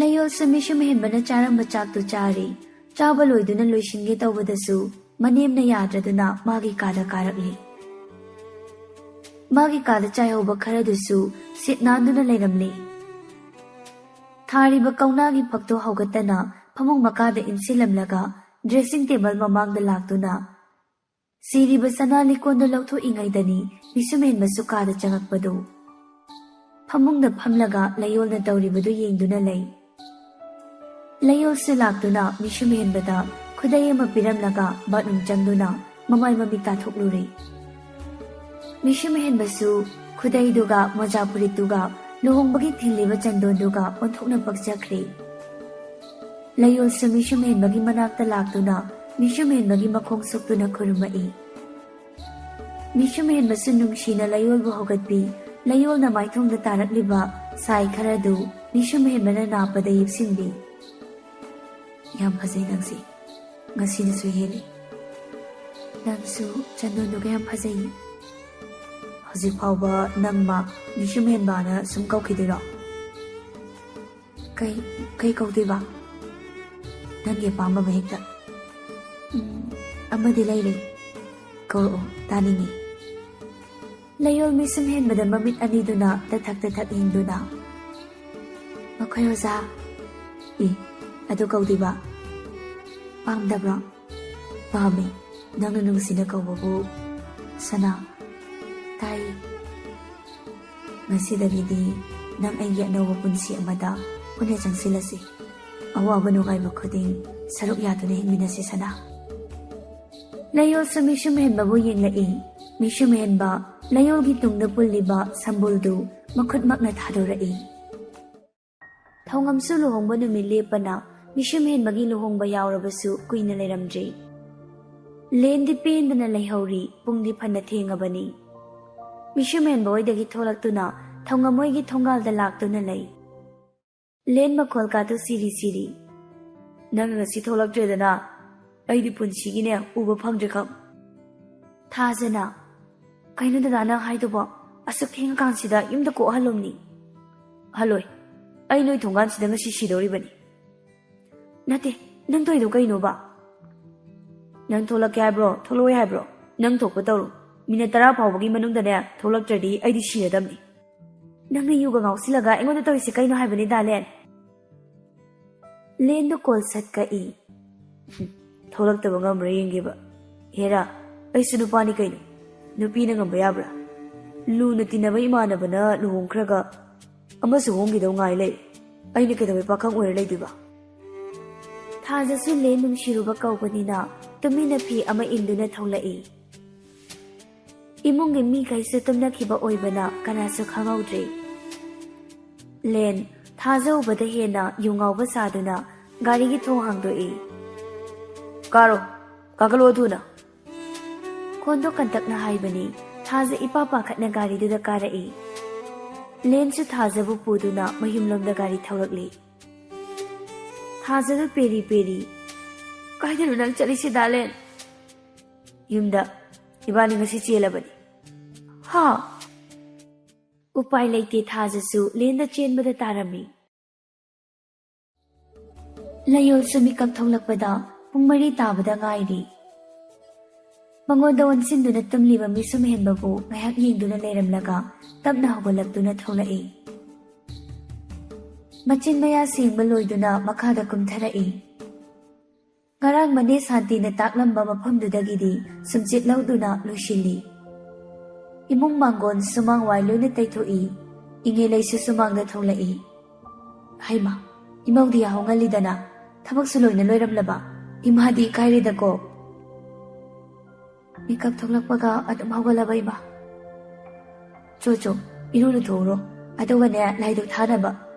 ꯂꯩꯌꯣꯜꯁꯨ ꯃꯤꯁꯨꯝ ꯍꯦꯟꯕꯅ ꯆꯥꯔꯝꯕ ꯆꯥꯛꯇꯨ ꯆꯥꯔꯤ꯫ ꯆꯥꯕ ꯂꯣꯏꯗꯨꯅ ꯂꯣꯏꯁꯤꯟꯒꯦ ꯇꯧꯕꯗꯁꯨ ꯃꯅꯦꯝꯅ ꯌꯥꯗ꯭ꯔꯗꯨꯅ ꯃꯥꯒꯤ ꯀꯥꯗ ꯀꯥꯔꯛꯂꯤ꯫ ꯃꯥꯒꯤ ꯀꯥꯗ ꯆꯥꯏꯍꯧꯕ ꯈꯔꯗꯨꯁꯨ ꯁꯤꯠ ꯅꯥꯟꯗꯨꯅ ꯂꯩꯔꯝꯂꯤ꯫ ꯊꯥꯔꯤꯕ ꯀꯧꯅꯥꯒꯤ ꯐꯛꯇꯨ ꯍꯧꯒꯠꯇꯅ ꯐꯃꯨꯡ ꯃꯈꯥꯗ ꯏꯟꯁꯤꯜꯂꯝꯂꯒ ꯗ꯭ꯔꯦꯁꯤꯡ ꯇꯦꯕꯜ ꯃꯃꯥꯡꯗ ꯂꯥꯛꯇꯨꯅ ꯁꯤꯔꯤꯕ ꯁꯅꯥ ꯂꯤꯛꯀꯣꯟꯗꯨ ꯂꯧꯊꯣꯛꯏꯉꯩꯗꯅꯤ ꯃꯤꯁꯨꯝ ꯍꯦꯟꯕꯁꯨ ꯀꯥꯗ ꯆꯪꯉꯛꯄꯗꯨ꯫ ꯐꯃꯨꯡꯗ ꯐꯝꯂꯒ ꯂꯩꯌꯣꯜꯅ ꯇꯧꯔꯤꯕꯗꯨ ꯌꯦꯡꯗꯨꯅ ꯂꯩ꯫ ꯂꯩꯌꯣꯜꯁꯨ ꯂꯥꯛꯇꯨꯅ ꯃꯤꯁꯨꯝ ꯍꯦꯟꯕꯗ ꯈꯨꯗꯩ ꯑꯃ ꯄꯤꯔꯝꯂꯒ ꯕꯥꯠꯔꯨꯝ ꯆꯪꯗꯨꯅ ꯃꯃꯥꯏ ꯃꯃꯤꯠ ꯇꯥꯊꯣꯛꯂꯨꯔꯦ꯫ ꯃꯤꯁꯨꯝ ꯍꯦꯟꯕꯁꯨ ꯈꯨꯗꯩꯗꯨꯒ ꯃꯣꯖꯥ ꯐꯨꯔꯤꯠꯇꯨꯒ ꯂꯨꯍꯣꯡꯕꯒꯤ ꯊꯤꯜꯂꯤꯕ ꯆꯟꯗꯣꯟꯗꯨꯒ ꯑꯣꯟꯊꯣꯛꯅ ꯄꯛꯆꯈ꯭ꯔꯦ꯫ ꯂꯩꯌꯣꯜꯁꯨ ꯃꯤꯁꯨꯝ ꯍꯦꯟꯕꯒꯤ ꯃꯅꯥꯛꯇ ꯂꯥꯛꯇꯨꯅ ꯃꯤꯁꯨꯝ ꯍꯦꯟꯕꯒꯤ ꯃꯈꯣꯡ ꯁꯣꯛꯇꯨꯅ ꯈꯨꯔꯨꯝꯃꯛꯏ꯫ ꯃꯤꯁꯨꯝ ꯍꯦꯟꯕꯁꯨ ꯅꯨꯡꯁꯤꯅ ꯂꯩꯌꯣꯜꯕꯨ ꯍꯧꯒꯠꯄꯤ꯫ ꯂꯩꯌꯣꯜꯅ ꯃꯥꯏꯊꯣꯡꯗ ꯇꯥꯔꯛꯂꯤꯕ ꯁꯥꯏ ꯈꯔꯗꯨ ꯃꯤꯁꯨꯝ ꯍꯦꯟꯕꯅ ꯅꯥꯞꯄꯗ ꯌꯦꯞꯁꯤꯟꯕꯤ꯫ "ꯌꯥꯝ ꯐꯖꯩ ꯅꯪꯁꯦ꯫ ꯉꯁꯤꯅꯁꯨ ꯍꯦꯜꯂꯤ꯫ ꯅꯪꯁꯨ ꯆꯟꯗꯣꯟꯗꯨꯒ ꯌꯥꯝ ꯐꯖꯩ꯫ ꯍꯧꯖꯤꯛ ꯐꯥꯎꯕ ꯅꯪ ꯃꯥ ꯃꯤꯁꯨꯝ ꯍꯦꯟꯕꯅ ꯁꯨꯝ ꯀꯧꯈꯤꯗꯣꯏꯔꯣ?" "ꯀꯩ, ꯀꯩ ꯀꯧꯗꯣꯏꯕ?" "ꯅꯪꯒꯤ ꯑꯄꯥꯝꯕ ꯑꯃ ꯍꯦꯛꯇ꯫" "ꯎꯝ, ꯑꯃꯗꯤ ꯂꯩꯔꯦ꯫ ꯀꯧꯔꯛꯑꯣ, ꯇꯥꯅꯤꯡꯉꯤ꯫" ꯂꯩꯌꯣꯜ ꯃꯤꯁꯨꯝ ꯍꯦꯟꯕꯗ ꯃꯃꯤꯠ ꯑꯅꯤꯗꯨꯅ ꯇꯊꯛ ꯇꯊꯛ ꯌꯦꯡꯗꯨꯅ, "ꯃꯈꯣꯏ ꯑꯣꯖꯥ꯫" "ꯏ, ꯑꯗꯨ ꯀꯧꯗꯣꯏꯕ? ꯄꯥꯝꯗꯕ꯭ꯔꯣ?" "ꯄꯥꯝꯃꯤ, ꯅꯪꯅ ꯅꯨꯡꯁꯤꯅ ꯀꯧꯕꯕꯨ ꯁꯅꯥ꯫" "ꯇꯥꯏ꯫" "ꯉꯁꯤꯗꯒꯤꯗꯤ ꯅꯪ ꯑꯩꯒꯤ ꯑꯅꯧꯕ ꯄꯨꯟꯁꯤ ꯑꯃꯗ ꯄꯨꯟꯅ ꯆꯪꯁꯤꯜꯂꯁꯤ꯫ ꯑꯋꯥꯕ ꯅꯨꯡꯉꯥꯏꯕ ꯈꯨꯗꯤꯡ ꯁꯔꯨꯛ ꯌꯥꯗꯨꯅ ꯍꯤꯡꯃꯤꯟꯅꯁꯤ ꯁꯅꯥ꯫" ꯂꯩꯌꯣꯜꯁꯨ ꯃꯤꯁꯨꯝ ꯍꯦꯟꯕꯕꯨ ꯌꯦꯡꯂꯛꯏ꯫ ꯃꯤꯁꯨꯝ ꯍꯦꯟꯕ ꯂꯌꯣꯜꯒꯤ ꯇꯨꯡꯗ ꯄꯨꯜꯂꯤꯕ ꯁꯝꯕꯨꯜꯗꯨ ꯃꯈꯨꯠꯃꯛꯅ ꯊꯥꯗꯣꯔꯛꯏ꯫ ꯊꯧꯉꯝꯁꯨ ꯂꯨꯍꯣꯡꯕ ꯅꯨꯃꯤꯠ ꯂꯦꯞꯄꯅ ꯃꯤꯁꯨꯝ ꯍꯦꯟꯕꯒꯤ ꯂꯨꯍꯣꯡꯕ ꯌꯥꯎꯔꯕꯁꯨ ꯀꯨꯏꯅ ꯂꯩꯔꯝꯗ꯭ꯔꯤ꯫ ꯂꯦꯟꯗꯤ ꯄꯦꯟꯗꯅ ꯂꯩꯍꯧꯔꯤ, ꯄꯨꯡꯗꯤ ꯐꯅ ꯊꯦꯡꯉꯕꯅꯤ꯫ ꯃꯤꯁꯨꯝ ꯍꯦꯟꯕ ꯍꯣꯏꯗꯒꯤ ꯊꯣꯛꯂꯛꯇꯨꯅ ꯊꯧꯉꯝ ꯍꯣꯏꯒꯤ ꯊꯣꯡꯒꯥꯜꯗ ꯂꯥꯛꯇꯨꯅ ꯂꯩ꯫ ꯂꯦꯟ ꯃꯈꯣꯜ ꯀꯥꯇꯨ ꯁꯤꯔꯤ ꯁꯤꯔꯤ꯫ "ꯅꯪ ꯉꯁꯤ ꯊꯣꯛꯂꯛꯇ꯭ꯔꯦꯗꯅ, ꯑꯩꯗꯤ ꯄꯨꯟꯁꯤꯒꯤꯅꯦ ꯎꯕ ꯐꯪꯗ꯭ꯔꯦ ꯈꯪ꯫" ꯊꯥꯖꯅ, "ꯀꯩꯅꯣ ꯗꯗꯥ ꯅꯪ ꯍꯥꯏꯗꯨꯕꯣ? ꯑꯁꯨꯛ ꯊꯦꯡꯉꯀꯥꯟꯁꯤꯗ ꯌꯨꯝꯗ ꯀꯣꯛ ꯍꯜꯂꯣꯝꯅꯤ?" "ꯍꯜꯂꯣꯏ, ꯑꯩ ꯅꯣꯏ ꯊꯣꯡꯒꯥꯟꯁꯤꯗ ꯉꯁꯤ ꯁꯤꯗꯧꯔꯤꯕꯅꯤ꯫" "ꯅꯠꯇꯦ, ꯅꯪ ꯇꯧꯔꯤꯗꯣ ꯀꯩꯅꯣꯕ?" "ꯅꯪ ꯊꯣꯛꯂꯛꯀꯦ ꯍꯥꯏꯕ꯭ꯔꯣ, ꯊꯣꯛꯂꯛꯑꯣꯏ ꯍꯥꯏꯕ꯭ꯔꯣ? ꯅꯪ ꯊꯣꯛꯄ ꯇꯧꯔꯣ꯫ ꯃꯤꯅꯠ ꯇꯔꯥ ꯐꯥꯎꯕꯒꯤ ꯃꯅꯨꯡꯗꯅꯦ ꯊꯣꯛꯂꯛꯇ꯭ꯔꯗꯤ ꯑꯩꯗꯤ ꯁꯤꯔꯗꯝꯅꯤ꯫" "ꯅꯪꯅ ꯌꯨꯒ ꯉꯥꯎꯁꯤꯜꯂꯒ ꯑꯩꯉꯣꯟꯗ ꯇꯧꯔꯤꯁꯦ ꯀꯩꯅꯣ ꯍꯥꯏꯕꯅꯤꯗ, ꯂꯦꯟ?" ꯂꯦꯟꯗꯣ ꯀꯣꯜ ꯁꯠ ꯀꯛꯏ꯫ "ꯊꯣꯛꯂꯛꯇꯕ ꯉꯝꯕ꯭ꯔꯥ ꯌꯦꯡꯒꯦꯕ꯫ ꯍꯦꯔꯥ, ꯑꯩꯁꯨ ꯅꯨꯄꯥꯅꯤ ꯀꯩꯅꯣ꯫ ꯅꯨꯄꯤꯅ ꯉꯝꯕ ꯌꯥꯕ꯭ꯔꯥ? ꯂꯨꯅ ꯇꯤꯟꯅꯕ ꯏꯃꯥꯟꯅꯕꯅ ꯂꯨꯍꯣꯡꯈ꯭ꯔꯒ ꯑꯃꯁꯨ ꯍꯣꯡꯈꯤꯗꯧ ꯉꯥꯏ ꯂꯩ꯫ ꯑꯩꯅ ꯀꯩꯗꯧꯕꯩ ꯄꯥꯈꯪ ꯑꯣꯏꯔ ꯂꯩꯗꯣꯏꯕ?" ꯊꯥꯖꯁꯨ ꯂꯦꯟ ꯅꯨꯡꯁꯤꯔꯨꯕ ꯀꯧꯕꯅꯤꯅ ꯇꯨꯃꯤꯟꯅ ꯐꯤ ꯑꯃ ꯏꯟꯗꯨꯅ ꯊꯣꯛꯂꯛꯏ꯫ ꯏꯃꯨꯡꯒꯤ ꯃꯤꯈꯩꯁꯨ ꯇꯨꯝꯅꯈꯤꯕ ꯑꯣꯏꯕꯅ ꯀꯅꯥꯁꯨ ꯈꯪꯍꯧꯗ꯭ꯔꯦ꯫ ꯂꯦꯟ ꯊꯥꯖ ꯎꯕꯗ ꯍꯦꯟꯅ ꯌꯨ ꯉꯥꯎꯕ ꯁꯥꯗꯨꯅ ꯒꯥꯔꯤꯒꯤ ꯊꯣꯡ ꯍꯥꯡꯗꯣꯛꯏ꯫ "ꯀꯥꯔꯣ, ꯀꯥꯈꯠꯂꯣ ꯊꯨꯅ꯫" ꯈꯣꯟꯗꯣ ꯀꯟꯇꯛꯅ ꯍꯥꯏꯕꯅꯤ꯫ ꯊꯥꯖ ꯏꯄꯥ ꯄꯥꯈꯠꯅ ꯒꯥꯔꯤꯗꯨꯗ ꯀꯥꯔꯛꯏ꯫ ꯂꯦꯟꯁꯨ ꯊꯥꯖꯕꯨ ꯄꯨꯗꯨꯅ ꯃꯌꯨꯝꯂꯣꯝꯗ ꯒꯥꯔꯤ ꯊꯧꯔꯛꯂꯤ꯫ ꯊꯥꯖꯗꯨ ꯄꯦꯔꯤ ꯄꯦꯔꯤ꯫ "ꯀꯥꯏꯗꯅꯣ ꯅꯪ ꯆꯠꯂꯤꯁꯤ, ꯗꯥꯂꯦꯟ?" "ꯌꯨꯝꯗ꯫ ꯏꯕꯥꯅꯤ ꯉꯁꯤ ꯆꯦꯜꯂꯕꯅꯤ꯫" "ꯍꯥ?" ꯎꯄꯥꯏ ꯂꯩꯇꯦ, ꯊꯥꯖꯁꯨ ꯂꯦꯟꯗ ꯆꯦꯟꯕꯗ ꯇꯥꯔꯝꯃꯤ꯫ ꯂꯌꯣꯜꯁꯨ ꯃꯤꯀꯞ ꯊꯣꯛꯂꯛꯄꯗ ꯄꯨꯡ ꯃꯔꯤ ꯇꯥꯕꯗ ꯉꯥꯏꯔꯤ꯫ ꯃꯉꯣꯟꯗ ꯑꯣꯟꯁꯤꯟꯗꯨꯅ ꯇꯨꯝꯂꯤꯕ ꯃꯤꯁꯨꯝ ꯍꯦꯟꯕꯕꯨ ꯉꯥꯏꯍꯥꯛ ꯌꯦꯡꯗꯨꯅ ꯂꯩꯔꯝꯂꯒ ꯇꯞꯅ ꯍꯧꯒꯠꯂꯛꯇꯨꯅ ꯊꯣꯛꯂꯛꯏ꯫ ꯃꯆꯤꯟ ꯃꯌꯥ ꯁꯦꯡꯕ ꯂꯣꯏꯗꯨꯅ ꯃꯈꯥꯗ ꯀꯨꯝꯊꯔꯛꯏ꯫ ꯉꯔꯥꯡ ꯃꯅꯦ ꯁꯥꯟꯇꯤꯅ ꯇꯥꯛꯂꯝꯕ ꯃꯐꯝꯗꯨꯗꯒꯤꯗꯤ ꯁꯨꯝꯆꯤꯠ ꯂꯧꯗꯨꯅ ꯂꯣꯏꯁꯤꯜꯂꯤ꯫ ꯏꯃꯨꯡ ꯃꯥꯡꯒꯣꯟ ꯁꯨꯃꯥꯡ ꯋꯥꯏ ꯂꯣꯏꯅ ꯇꯩꯊꯣꯛꯏ꯫ ꯏꯉꯦꯂꯩꯁꯨ ꯁꯨꯃꯥꯡꯗ ꯊꯣꯛꯂꯛꯏ꯫ "ꯍꯩꯃꯥ, ꯏꯃꯧꯗꯤ ꯌꯥꯍꯧ ꯉꯜꯂꯤꯗꯅ, ꯊꯕꯛꯁꯨ ꯂꯣꯏꯅ ꯂꯣꯏꯔꯝꯂꯕ? ꯏꯃꯥꯗꯤ ꯏꯀꯥꯏꯔꯦꯗꯀꯣ꯫" ꯃꯤꯀꯞ ꯊꯣꯛꯂꯛꯄꯒ ꯑꯗꯨꯝ ꯍꯧꯒꯠꯂꯕ ꯏꯃꯥ꯫ ꯆꯣ ꯆꯣ, ꯏꯔꯨ ꯂꯨꯊꯣꯛꯎꯔꯣ꯫ ꯑꯗꯨꯒꯅꯦ, ꯂꯥꯏꯗꯨꯛ ꯊꯥꯅꯕ꯫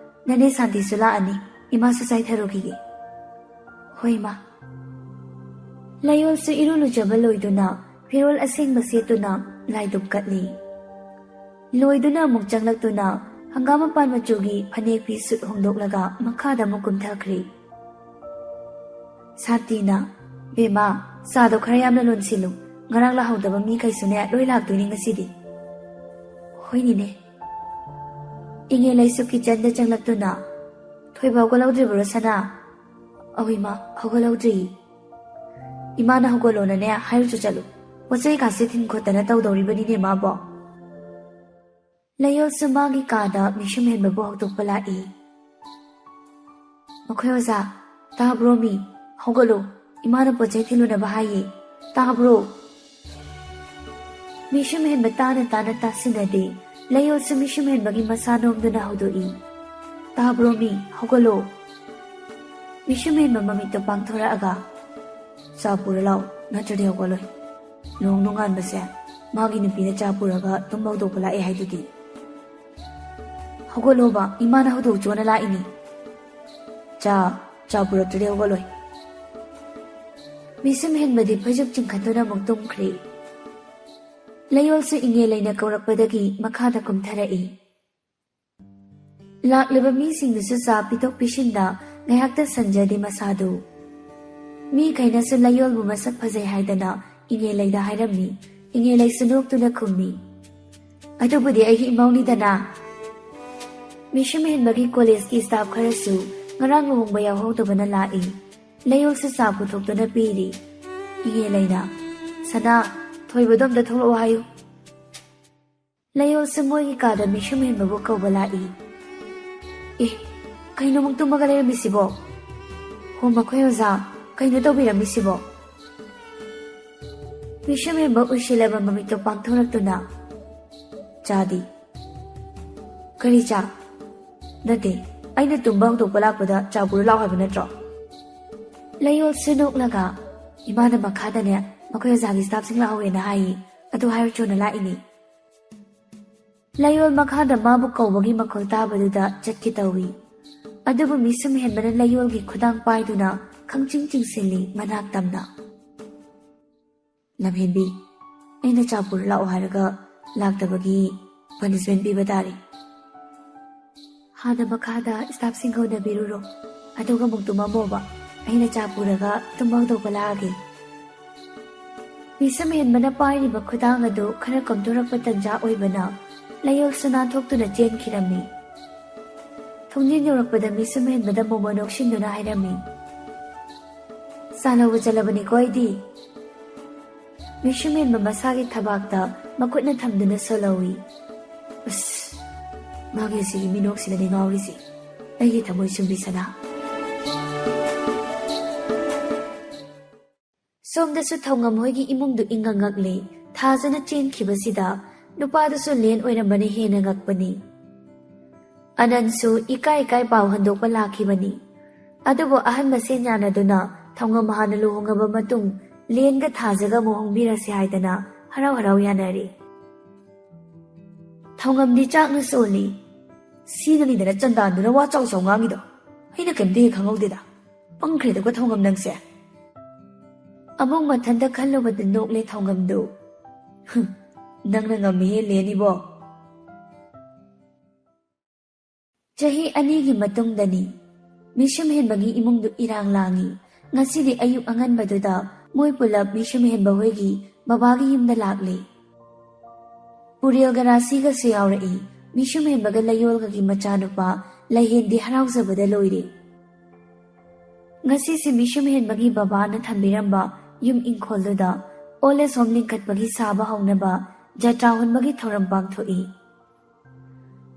ꯅꯅꯦ ꯁꯥꯟꯇꯤꯁꯨ ꯂꯥꯛꯑꯅꯤ꯫ ꯏꯃꯥꯁꯨ ꯆꯥꯏꯊꯔꯨꯈꯤꯒꯦ꯫ ꯍꯣꯏ, ꯏꯃꯥ꯫ ꯂꯩꯌꯣꯜꯁꯨ ꯏꯔꯨ ꯂꯨꯖꯕ ꯂꯣꯏꯗꯨꯅ, ꯐꯤꯔꯣꯜ ꯑꯁꯦꯡꯕ ꯁꯦꯠꯇꯨꯅ ꯂꯥꯏꯗꯨꯛ ꯀꯠꯂꯤ꯫ ꯂꯣꯏꯗꯨꯅ ꯑꯃꯨꯛ ꯆꯪꯂꯛꯇꯨꯅ, ꯍꯪꯒꯥꯝ ꯃꯄꯥꯟ ꯃꯆꯨꯒꯤ ꯐꯅꯦꯛ ꯐꯤ ꯁꯨꯠ ꯍꯣꯡꯗꯣꯛꯂꯒ ꯃꯈꯥꯗ ꯑꯃꯨꯛ ꯀꯨꯝꯊꯈ꯭ꯔꯦ꯫ ꯁꯥꯟꯇꯤꯅ, "ꯕꯦꯝꯃ, ꯆꯥꯗꯣ ꯈꯔ ꯌꯥꯝꯅ ꯂꯣꯟꯁꯤꯜꯂꯨ꯫ ꯉꯔꯥꯡ ꯂꯥꯛꯍꯧꯗꯕ ꯃꯤꯈꯩꯁꯨꯅꯦ, ꯂꯣꯏ ꯂꯥꯛꯇꯣꯏꯅꯤ ꯉꯁꯤꯗꯤ꯫" "ꯍꯣꯏ, ꯅꯦꯅꯦ꯫" ꯏꯉꯦꯜꯂꯩꯁꯨ ꯀꯤꯆꯟꯗ ꯆꯪꯂꯛꯇꯨꯅ, "ꯊꯣꯏꯕ ꯍꯧꯒꯠꯍꯧꯗ꯭ꯔꯤꯕ꯭ꯔꯣ, ꯁꯅꯥ?" "ꯑꯧ, ꯏꯃꯥ, ꯍꯧꯒꯠꯍꯧꯗ꯭ꯔꯤ꯫" "ꯏꯃꯥꯅ ꯍꯧꯒꯠꯂꯣꯅꯅꯦ ꯍꯥꯏꯔꯨꯆꯣ ꯆꯠꯂꯨ꯫ ꯄꯣꯠ ꯆꯩ ꯀꯥꯁꯦ ꯊꯤꯟ ꯈꯣꯠꯇꯅ ꯇꯧꯗꯧꯔꯤꯕꯅꯤꯅꯦ ꯃꯥꯕꯣ꯫" ꯂꯩꯌꯣꯜꯁꯨ ꯃꯥꯒꯤ ꯀꯥꯗ ꯃꯤꯁꯨꯝ ꯍꯦꯟꯕꯕꯨ ꯍꯧꯗꯣꯛꯄ ꯂꯥꯛꯏ꯫ "ꯃꯈꯣꯏ ꯑꯣꯖꯥ, ꯇꯥꯕ꯭ꯔꯣ ꯃꯤ? ꯍꯧꯒꯠꯂꯣ, ꯏꯃꯥꯅ ꯄꯣꯠ ꯆꯩ ꯊꯤꯜꯂꯨꯅꯕ ꯍꯥꯏꯌꯦ, ꯇꯥꯕ꯭ꯔꯣ?" ꯃꯤꯁꯨꯝ ꯍꯦꯟꯕ ꯇꯥꯅ ꯇꯥꯅ ꯇꯥꯁꯤꯟꯅꯗꯦ꯫ ꯂꯩꯌꯣꯜꯁꯨ ꯃꯤꯁꯨꯝ ꯍꯦꯟꯕꯒꯤ ꯃꯁꯥ ꯅꯣꯝꯗꯨꯅ ꯍꯧꯗꯣꯛꯏ, "ꯇꯥꯕ꯭ꯔꯣ ꯃꯤ? ꯍꯧꯒꯠꯂꯣ꯫" ꯃꯤꯁꯨꯝ ꯍꯦꯟꯕ ꯃꯃꯤꯠꯇꯣ ꯄꯥꯡꯊꯣꯔꯛꯑꯒ, "ꯆꯥ ꯄꯨꯔ ꯂꯥꯛꯑꯣ, ꯅꯠꯇ꯭ꯔꯗꯤ ꯍꯧꯒꯠꯂꯣꯏ꯫ ꯅꯣꯡ ꯅꯣꯡꯉꯥꯟꯕꯁꯦ ꯃꯥꯒꯤ ꯅꯨꯄꯤꯅ ꯆꯥ ꯄꯨꯔꯒ ꯇꯨꯝꯕ ꯍꯧꯗꯣꯛꯄ ꯂꯥꯛꯑꯦ ꯍꯥꯏꯗꯨꯗꯤ꯫ ꯍꯧꯒꯠꯂꯣꯕ, ꯏꯃꯥꯅ ꯍꯧꯗꯣꯛꯆꯣꯅ ꯂꯥꯛꯏꯅꯤ꯫ ꯆꯥ, ꯆꯥ ꯄꯨꯔꯛꯇ꯭ꯔꯗꯤ ꯍꯧꯒꯠꯂꯣꯏ꯫" ꯃꯤꯁꯨꯝ ꯍꯦꯟꯕꯗꯤ ꯐꯩꯖꯨꯞ ꯆꯤꯡꯈꯠꯇꯨꯅ ꯑꯃꯨꯛ ꯇꯨꯝꯈ꯭ꯔꯦ꯫ ꯂꯩꯌꯣꯜꯁꯨ ꯏꯉꯦꯜꯂꯩꯅ ꯀꯧꯔꯛꯄꯗꯒꯤ ꯃꯈꯥꯗ ꯀꯨꯝꯊꯔꯛꯏ꯫ ꯂꯥꯛꯂꯤꯕ ꯃꯤꯁꯤꯡꯗꯨꯁꯨ ꯆꯥ ꯄꯤꯊꯣꯛ ꯄꯤꯁꯤꯟꯗ ꯉꯥꯏꯍꯥꯛꯇ ꯁꯟꯖꯗꯦ ꯃꯁꯥꯗꯨ꯫ ꯃꯤꯈꯩꯅꯁꯨ ꯂꯩꯌꯣꯜꯕꯨ ꯃꯁꯛ ꯐꯖꯩ ꯍꯥꯏꯗꯅ ꯏꯉꯦꯜꯂꯩꯗ ꯍꯥꯏꯔꯝꯃꯤ꯫ ꯏꯉꯦꯜꯂꯩꯁꯨ ꯅꯣꯛꯇꯨꯅ ꯈꯨꯝꯃꯤ, "ꯑꯗꯨꯕꯨꯗꯤ ꯑꯩꯒꯤ ꯏꯃꯧꯅꯤꯗꯅ꯫" ꯃꯤꯁꯨꯝ ꯍꯦꯟꯕꯒꯤ ꯀꯣꯂꯦꯖꯀꯤ ꯁ꯭ꯇꯥꯐ ꯈꯔꯁꯨ ꯉꯔꯥꯡ ꯂꯨꯍꯣꯡꯕ ꯌꯥꯎꯍꯧꯗꯕꯅ ꯂꯥꯛꯏ꯫ ꯂꯩꯌꯣꯜꯁꯨ ꯆꯥ ꯄꯨꯊꯣꯛꯇꯨꯅ ꯄꯤꯔꯤ꯫ ꯏꯉꯦꯜꯂꯩꯅ, "ꯁꯅꯥ, ꯊꯣꯏꯕꯗꯣ ꯑꯝꯇ ꯊꯣꯛꯂꯛꯑꯣ ꯍꯥꯏꯌꯨ꯫" ꯂꯩꯌꯣꯜꯁꯨ ꯃꯣꯏꯒꯤ ꯀꯥꯗ ꯃꯤꯁꯨꯝ ꯍꯦꯟꯕꯕꯨ ꯀꯧꯕ ꯂꯥꯛꯏ꯫ "ꯑꯦ, ꯀꯩꯅꯣ ꯑꯃꯨꯛ ꯇꯨꯝꯃꯒ ꯂꯩꯔꯝꯃꯤꯁꯤꯕꯣ? ꯍꯣ, ꯃꯈꯣꯏ ꯑꯣꯖꯥ, ꯀꯩꯅꯣ ꯇꯧꯕꯤꯔꯝꯃꯤꯁꯤꯕꯣ?" ꯃꯤꯁꯨꯝ ꯍꯦꯟꯕ ꯎꯏꯁꯤꯜꯂꯕ ꯃꯃꯤꯠꯇꯣ ꯄꯥꯡꯊꯣꯔꯛꯇꯨꯅ, "ꯆꯥꯗꯤ?" "ꯀꯔꯤ ꯆꯥ?" "ꯅꯠꯇꯦ, ꯑꯩꯅ ꯇꯨꯝꯕ ꯍꯧꯗꯣꯛꯄ ꯂꯥꯛꯄꯗ ꯆꯥ ꯄꯨꯔ ꯂꯥꯛꯑꯣ ꯍꯥꯏꯕ ꯅꯠꯇ꯭ꯔꯣ?" ꯂꯩꯌꯣꯜꯁꯨ ꯅꯣꯛꯂꯒ, "ꯏꯃꯥꯅ ꯃꯈꯥꯗꯅꯦ ꯃꯈꯣꯏ ꯑꯣꯖꯥꯒꯤ ꯁ꯭ꯇꯥꯐꯁꯤꯡ ꯂꯥꯛꯍꯧꯋꯦꯅ ꯍꯥꯏꯌꯦ, ꯑꯗꯨ ꯍꯥꯏꯔꯨꯆꯣꯅ ꯂꯥꯛꯏꯅꯦ꯫" ꯂꯩꯌꯣꯜ ꯃꯈꯥꯗ ꯃꯥꯕꯨ ꯀꯧꯕꯒꯤ ꯃꯈꯣꯜ ꯇꯥꯕꯗꯨꯗ ꯆꯠꯀꯦ ꯇꯧꯏ꯫ ꯑꯗꯨꯕꯨ ꯃꯤꯁꯨꯝ ꯍꯦꯟꯕꯅ ꯂꯩꯌꯣꯜꯒꯤ ꯈꯨꯗꯥꯡ ꯄꯥꯏꯗꯨꯅ ꯈꯪꯆꯤꯡ ꯆꯤꯡꯁꯤꯜꯂꯤ ꯃꯅꯥꯛ ꯇꯝꯅ꯫ "ꯂꯝꯍꯦꯟꯕꯤ, ꯑꯩꯅ ꯆꯥ ꯄꯨꯔ ꯂꯥꯛꯑꯣ ꯍꯥꯏꯔꯒ ꯂꯥꯛꯇꯕꯒꯤ ꯄꯅꯤꯁꯃꯦꯟ ꯄꯤꯕ ꯇꯥꯔꯦ꯫ ꯍꯥꯟꯅ ꯃꯈꯥꯗ ꯁ꯭ꯇꯥꯐꯁꯤꯡ ꯍꯣꯠꯅꯕꯤꯔꯨꯔꯣ, ꯑꯗꯨꯒ ꯑꯃꯨꯛ ꯇꯨꯝꯃꯝꯃꯣꯕ꯫ ꯑꯩꯅ ꯆꯥ ꯄꯨꯔꯒ ꯇꯨꯝꯕ ꯍꯧꯗꯣꯛꯄ ꯂꯥꯛꯑꯒꯦ꯫" ꯃꯤꯁꯝ ꯍꯦꯟꯕꯅ ꯄꯥꯏꯔꯤꯕ ꯈꯨꯗꯥꯡ ꯑꯗꯨ ꯈꯔ ꯀꯣꯝꯊꯣꯔꯛꯄ ꯇꯟꯖꯥ ꯑꯣꯏꯕꯅ ꯂꯩꯌꯣꯜꯁꯨ ꯅꯥꯟꯊꯣꯛꯇꯨꯅ ꯆꯦꯟꯈꯤꯔꯝꯃꯤ꯫ ꯊꯣꯡꯖꯤꯟ ꯌꯧꯔꯛꯄꯗ ꯃꯤꯁꯝ ꯍꯦꯟꯕꯗ ꯃꯣꯃꯣ ꯅꯣꯛꯁꯤꯟꯗꯨꯅ ꯍꯥꯏꯔꯝꯃꯤ, "ꯆꯥ ꯂꯧꯕ ꯆꯠꯂꯕꯅꯤꯀꯣ ꯑꯩꯗꯤ꯫" ꯃꯤꯁꯝ ꯍꯦꯟꯕ ꯃꯁꯥꯒꯤ ꯊꯕꯥꯛꯇ ꯃꯈꯨꯠꯅ ꯊꯝꯗꯨꯅ ꯁꯣꯜꯍꯧꯏ꯫ ꯑꯁ, ꯃꯥꯒꯤ ꯑꯁꯤꯒꯤ ꯃꯤꯅꯣꯛꯁꯤꯗꯅꯤ ꯉꯥꯎꯔꯤꯁꯤ, ꯑꯩꯒꯤ ꯊꯃꯣꯏ ꯁꯨꯝꯕꯤ ꯁꯅꯥ꯫ ꯁꯣꯝꯗꯁꯨ ꯊꯧꯉꯝ ꯍꯣꯏꯒꯤ ꯏꯃꯨꯡꯗꯨ ꯏꯪꯉꯪꯉꯛꯂꯦ꯫ ꯊꯥꯖꯅ ꯆꯦꯟꯈꯤꯕꯁꯤꯗ ꯅꯨꯄꯥꯗꯨꯁꯨ ꯂꯦꯟ ꯑꯣꯏꯔꯝꯕꯅ ꯍꯦꯟꯅ ꯉꯛꯄꯅꯤ꯫ ꯑꯅꯟꯁꯨ ꯏꯀꯥꯏ ꯏꯀꯥꯏ ꯄꯥꯎ ꯍꯟꯗꯣꯛꯄ ꯂꯥꯛꯈꯤꯕꯅꯤ꯫ ꯑꯗꯨꯕꯨ ꯑꯍꯟ ꯃꯁꯦꯟ ꯌꯥꯅꯗꯨꯅ ꯊꯧꯉꯝ ꯍꯥꯟꯅ ꯂꯨꯍꯣꯡꯉꯕ ꯃꯇꯨꯡ ꯂꯦꯟꯒ ꯊꯥꯖꯒ ꯑꯃꯨꯛ ꯍꯣꯡꯕꯤꯔꯁꯤ ꯍꯥꯏꯗꯅ ꯍꯔꯥꯎ ꯍꯔꯥꯎ ꯌꯥꯅꯔꯦ꯫ ꯊꯧꯉꯝꯗꯤ ꯆꯥꯛꯅ ꯁꯣꯜꯂꯤ꯫ "ꯁꯤꯅꯅꯤꯗꯅ ꯆꯟꯗꯥꯟꯗꯨꯅ ꯋꯥ ꯆꯥꯎ ꯆꯥꯎ ꯉꯥꯡꯉꯤꯗꯣ꯫ ꯑꯩꯅ ꯀꯩꯝꯇ ꯍꯦꯛ ꯈꯪꯍꯧꯗꯦꯗ꯫ ꯄꯪꯈ꯭ꯔꯦꯗꯀꯣ ꯊꯧꯉꯝ ꯅꯪꯁꯦ꯫" ꯑꯃꯨꯛ ꯃꯊꯟꯇ ꯈꯜꯂꯨꯕꯗ ꯅꯣꯛꯂꯦ ꯊꯧꯉꯝꯗꯨ꯫ "ꯍꯨꯝ, ꯅꯪꯅ ꯉꯝꯃꯤꯍꯦ ꯂꯦꯟ ꯏꯕꯣ꯫" ꯆꯍꯤ ꯑꯅꯤꯒꯤ ꯃꯇꯨꯡꯗꯅꯤ꯫ ꯃꯤꯁꯨꯝ ꯍꯦꯟꯕꯒꯤ ꯏꯃꯨꯡꯗꯨ ꯏꯔꯥꯡ ꯂꯥꯡꯏ꯫ ꯉꯁꯤꯗꯤ ꯑꯌꯨꯛ ꯑꯉꯟꯕꯗꯨꯗ ꯃꯣꯏ ꯄꯨꯂꯞ ꯃꯤꯁꯨꯝ ꯍꯦꯟꯕ ꯍꯣꯏꯒꯤ ꯕꯕꯥꯒꯤ ꯌꯨꯝꯗ ꯂꯥꯛꯂꯦ꯫ ꯄꯨꯔꯦꯜꯒ ꯔꯥꯁꯤꯒꯁꯨ ꯌꯥꯎꯔꯛꯏ꯫ ꯃꯤꯁꯨꯝ ꯍꯦꯟꯕꯒ ꯂꯩꯌꯣꯜꯒꯒꯤ ꯃꯆꯥꯅꯨꯄꯥ ꯂꯩꯍꯦꯟꯗꯤ ꯍꯔꯥꯎꯖꯕꯗ ꯂꯣꯏꯔꯦ꯫ ꯉꯁꯤꯁꯤ ꯃꯤꯁꯨꯝ ꯍꯦꯟꯕꯒꯤ ꯕꯕꯥꯅ ꯊꯝꯕꯤꯔꯝꯕ ꯌꯨꯝ ꯏꯪꯈꯣꯜꯗꯨꯗ ꯑꯣꯜ ꯑꯦꯖ ꯍꯣꯝ ꯂꯤꯡꯈꯠꯄꯒꯤ ꯁꯥꯕ ꯍꯧꯅꯕ ꯖꯇ꯭ꯔꯥ ꯍꯨꯟꯕꯒꯤ ꯊꯧꯔꯝ ꯄꯥꯡꯊꯣꯛꯏ꯫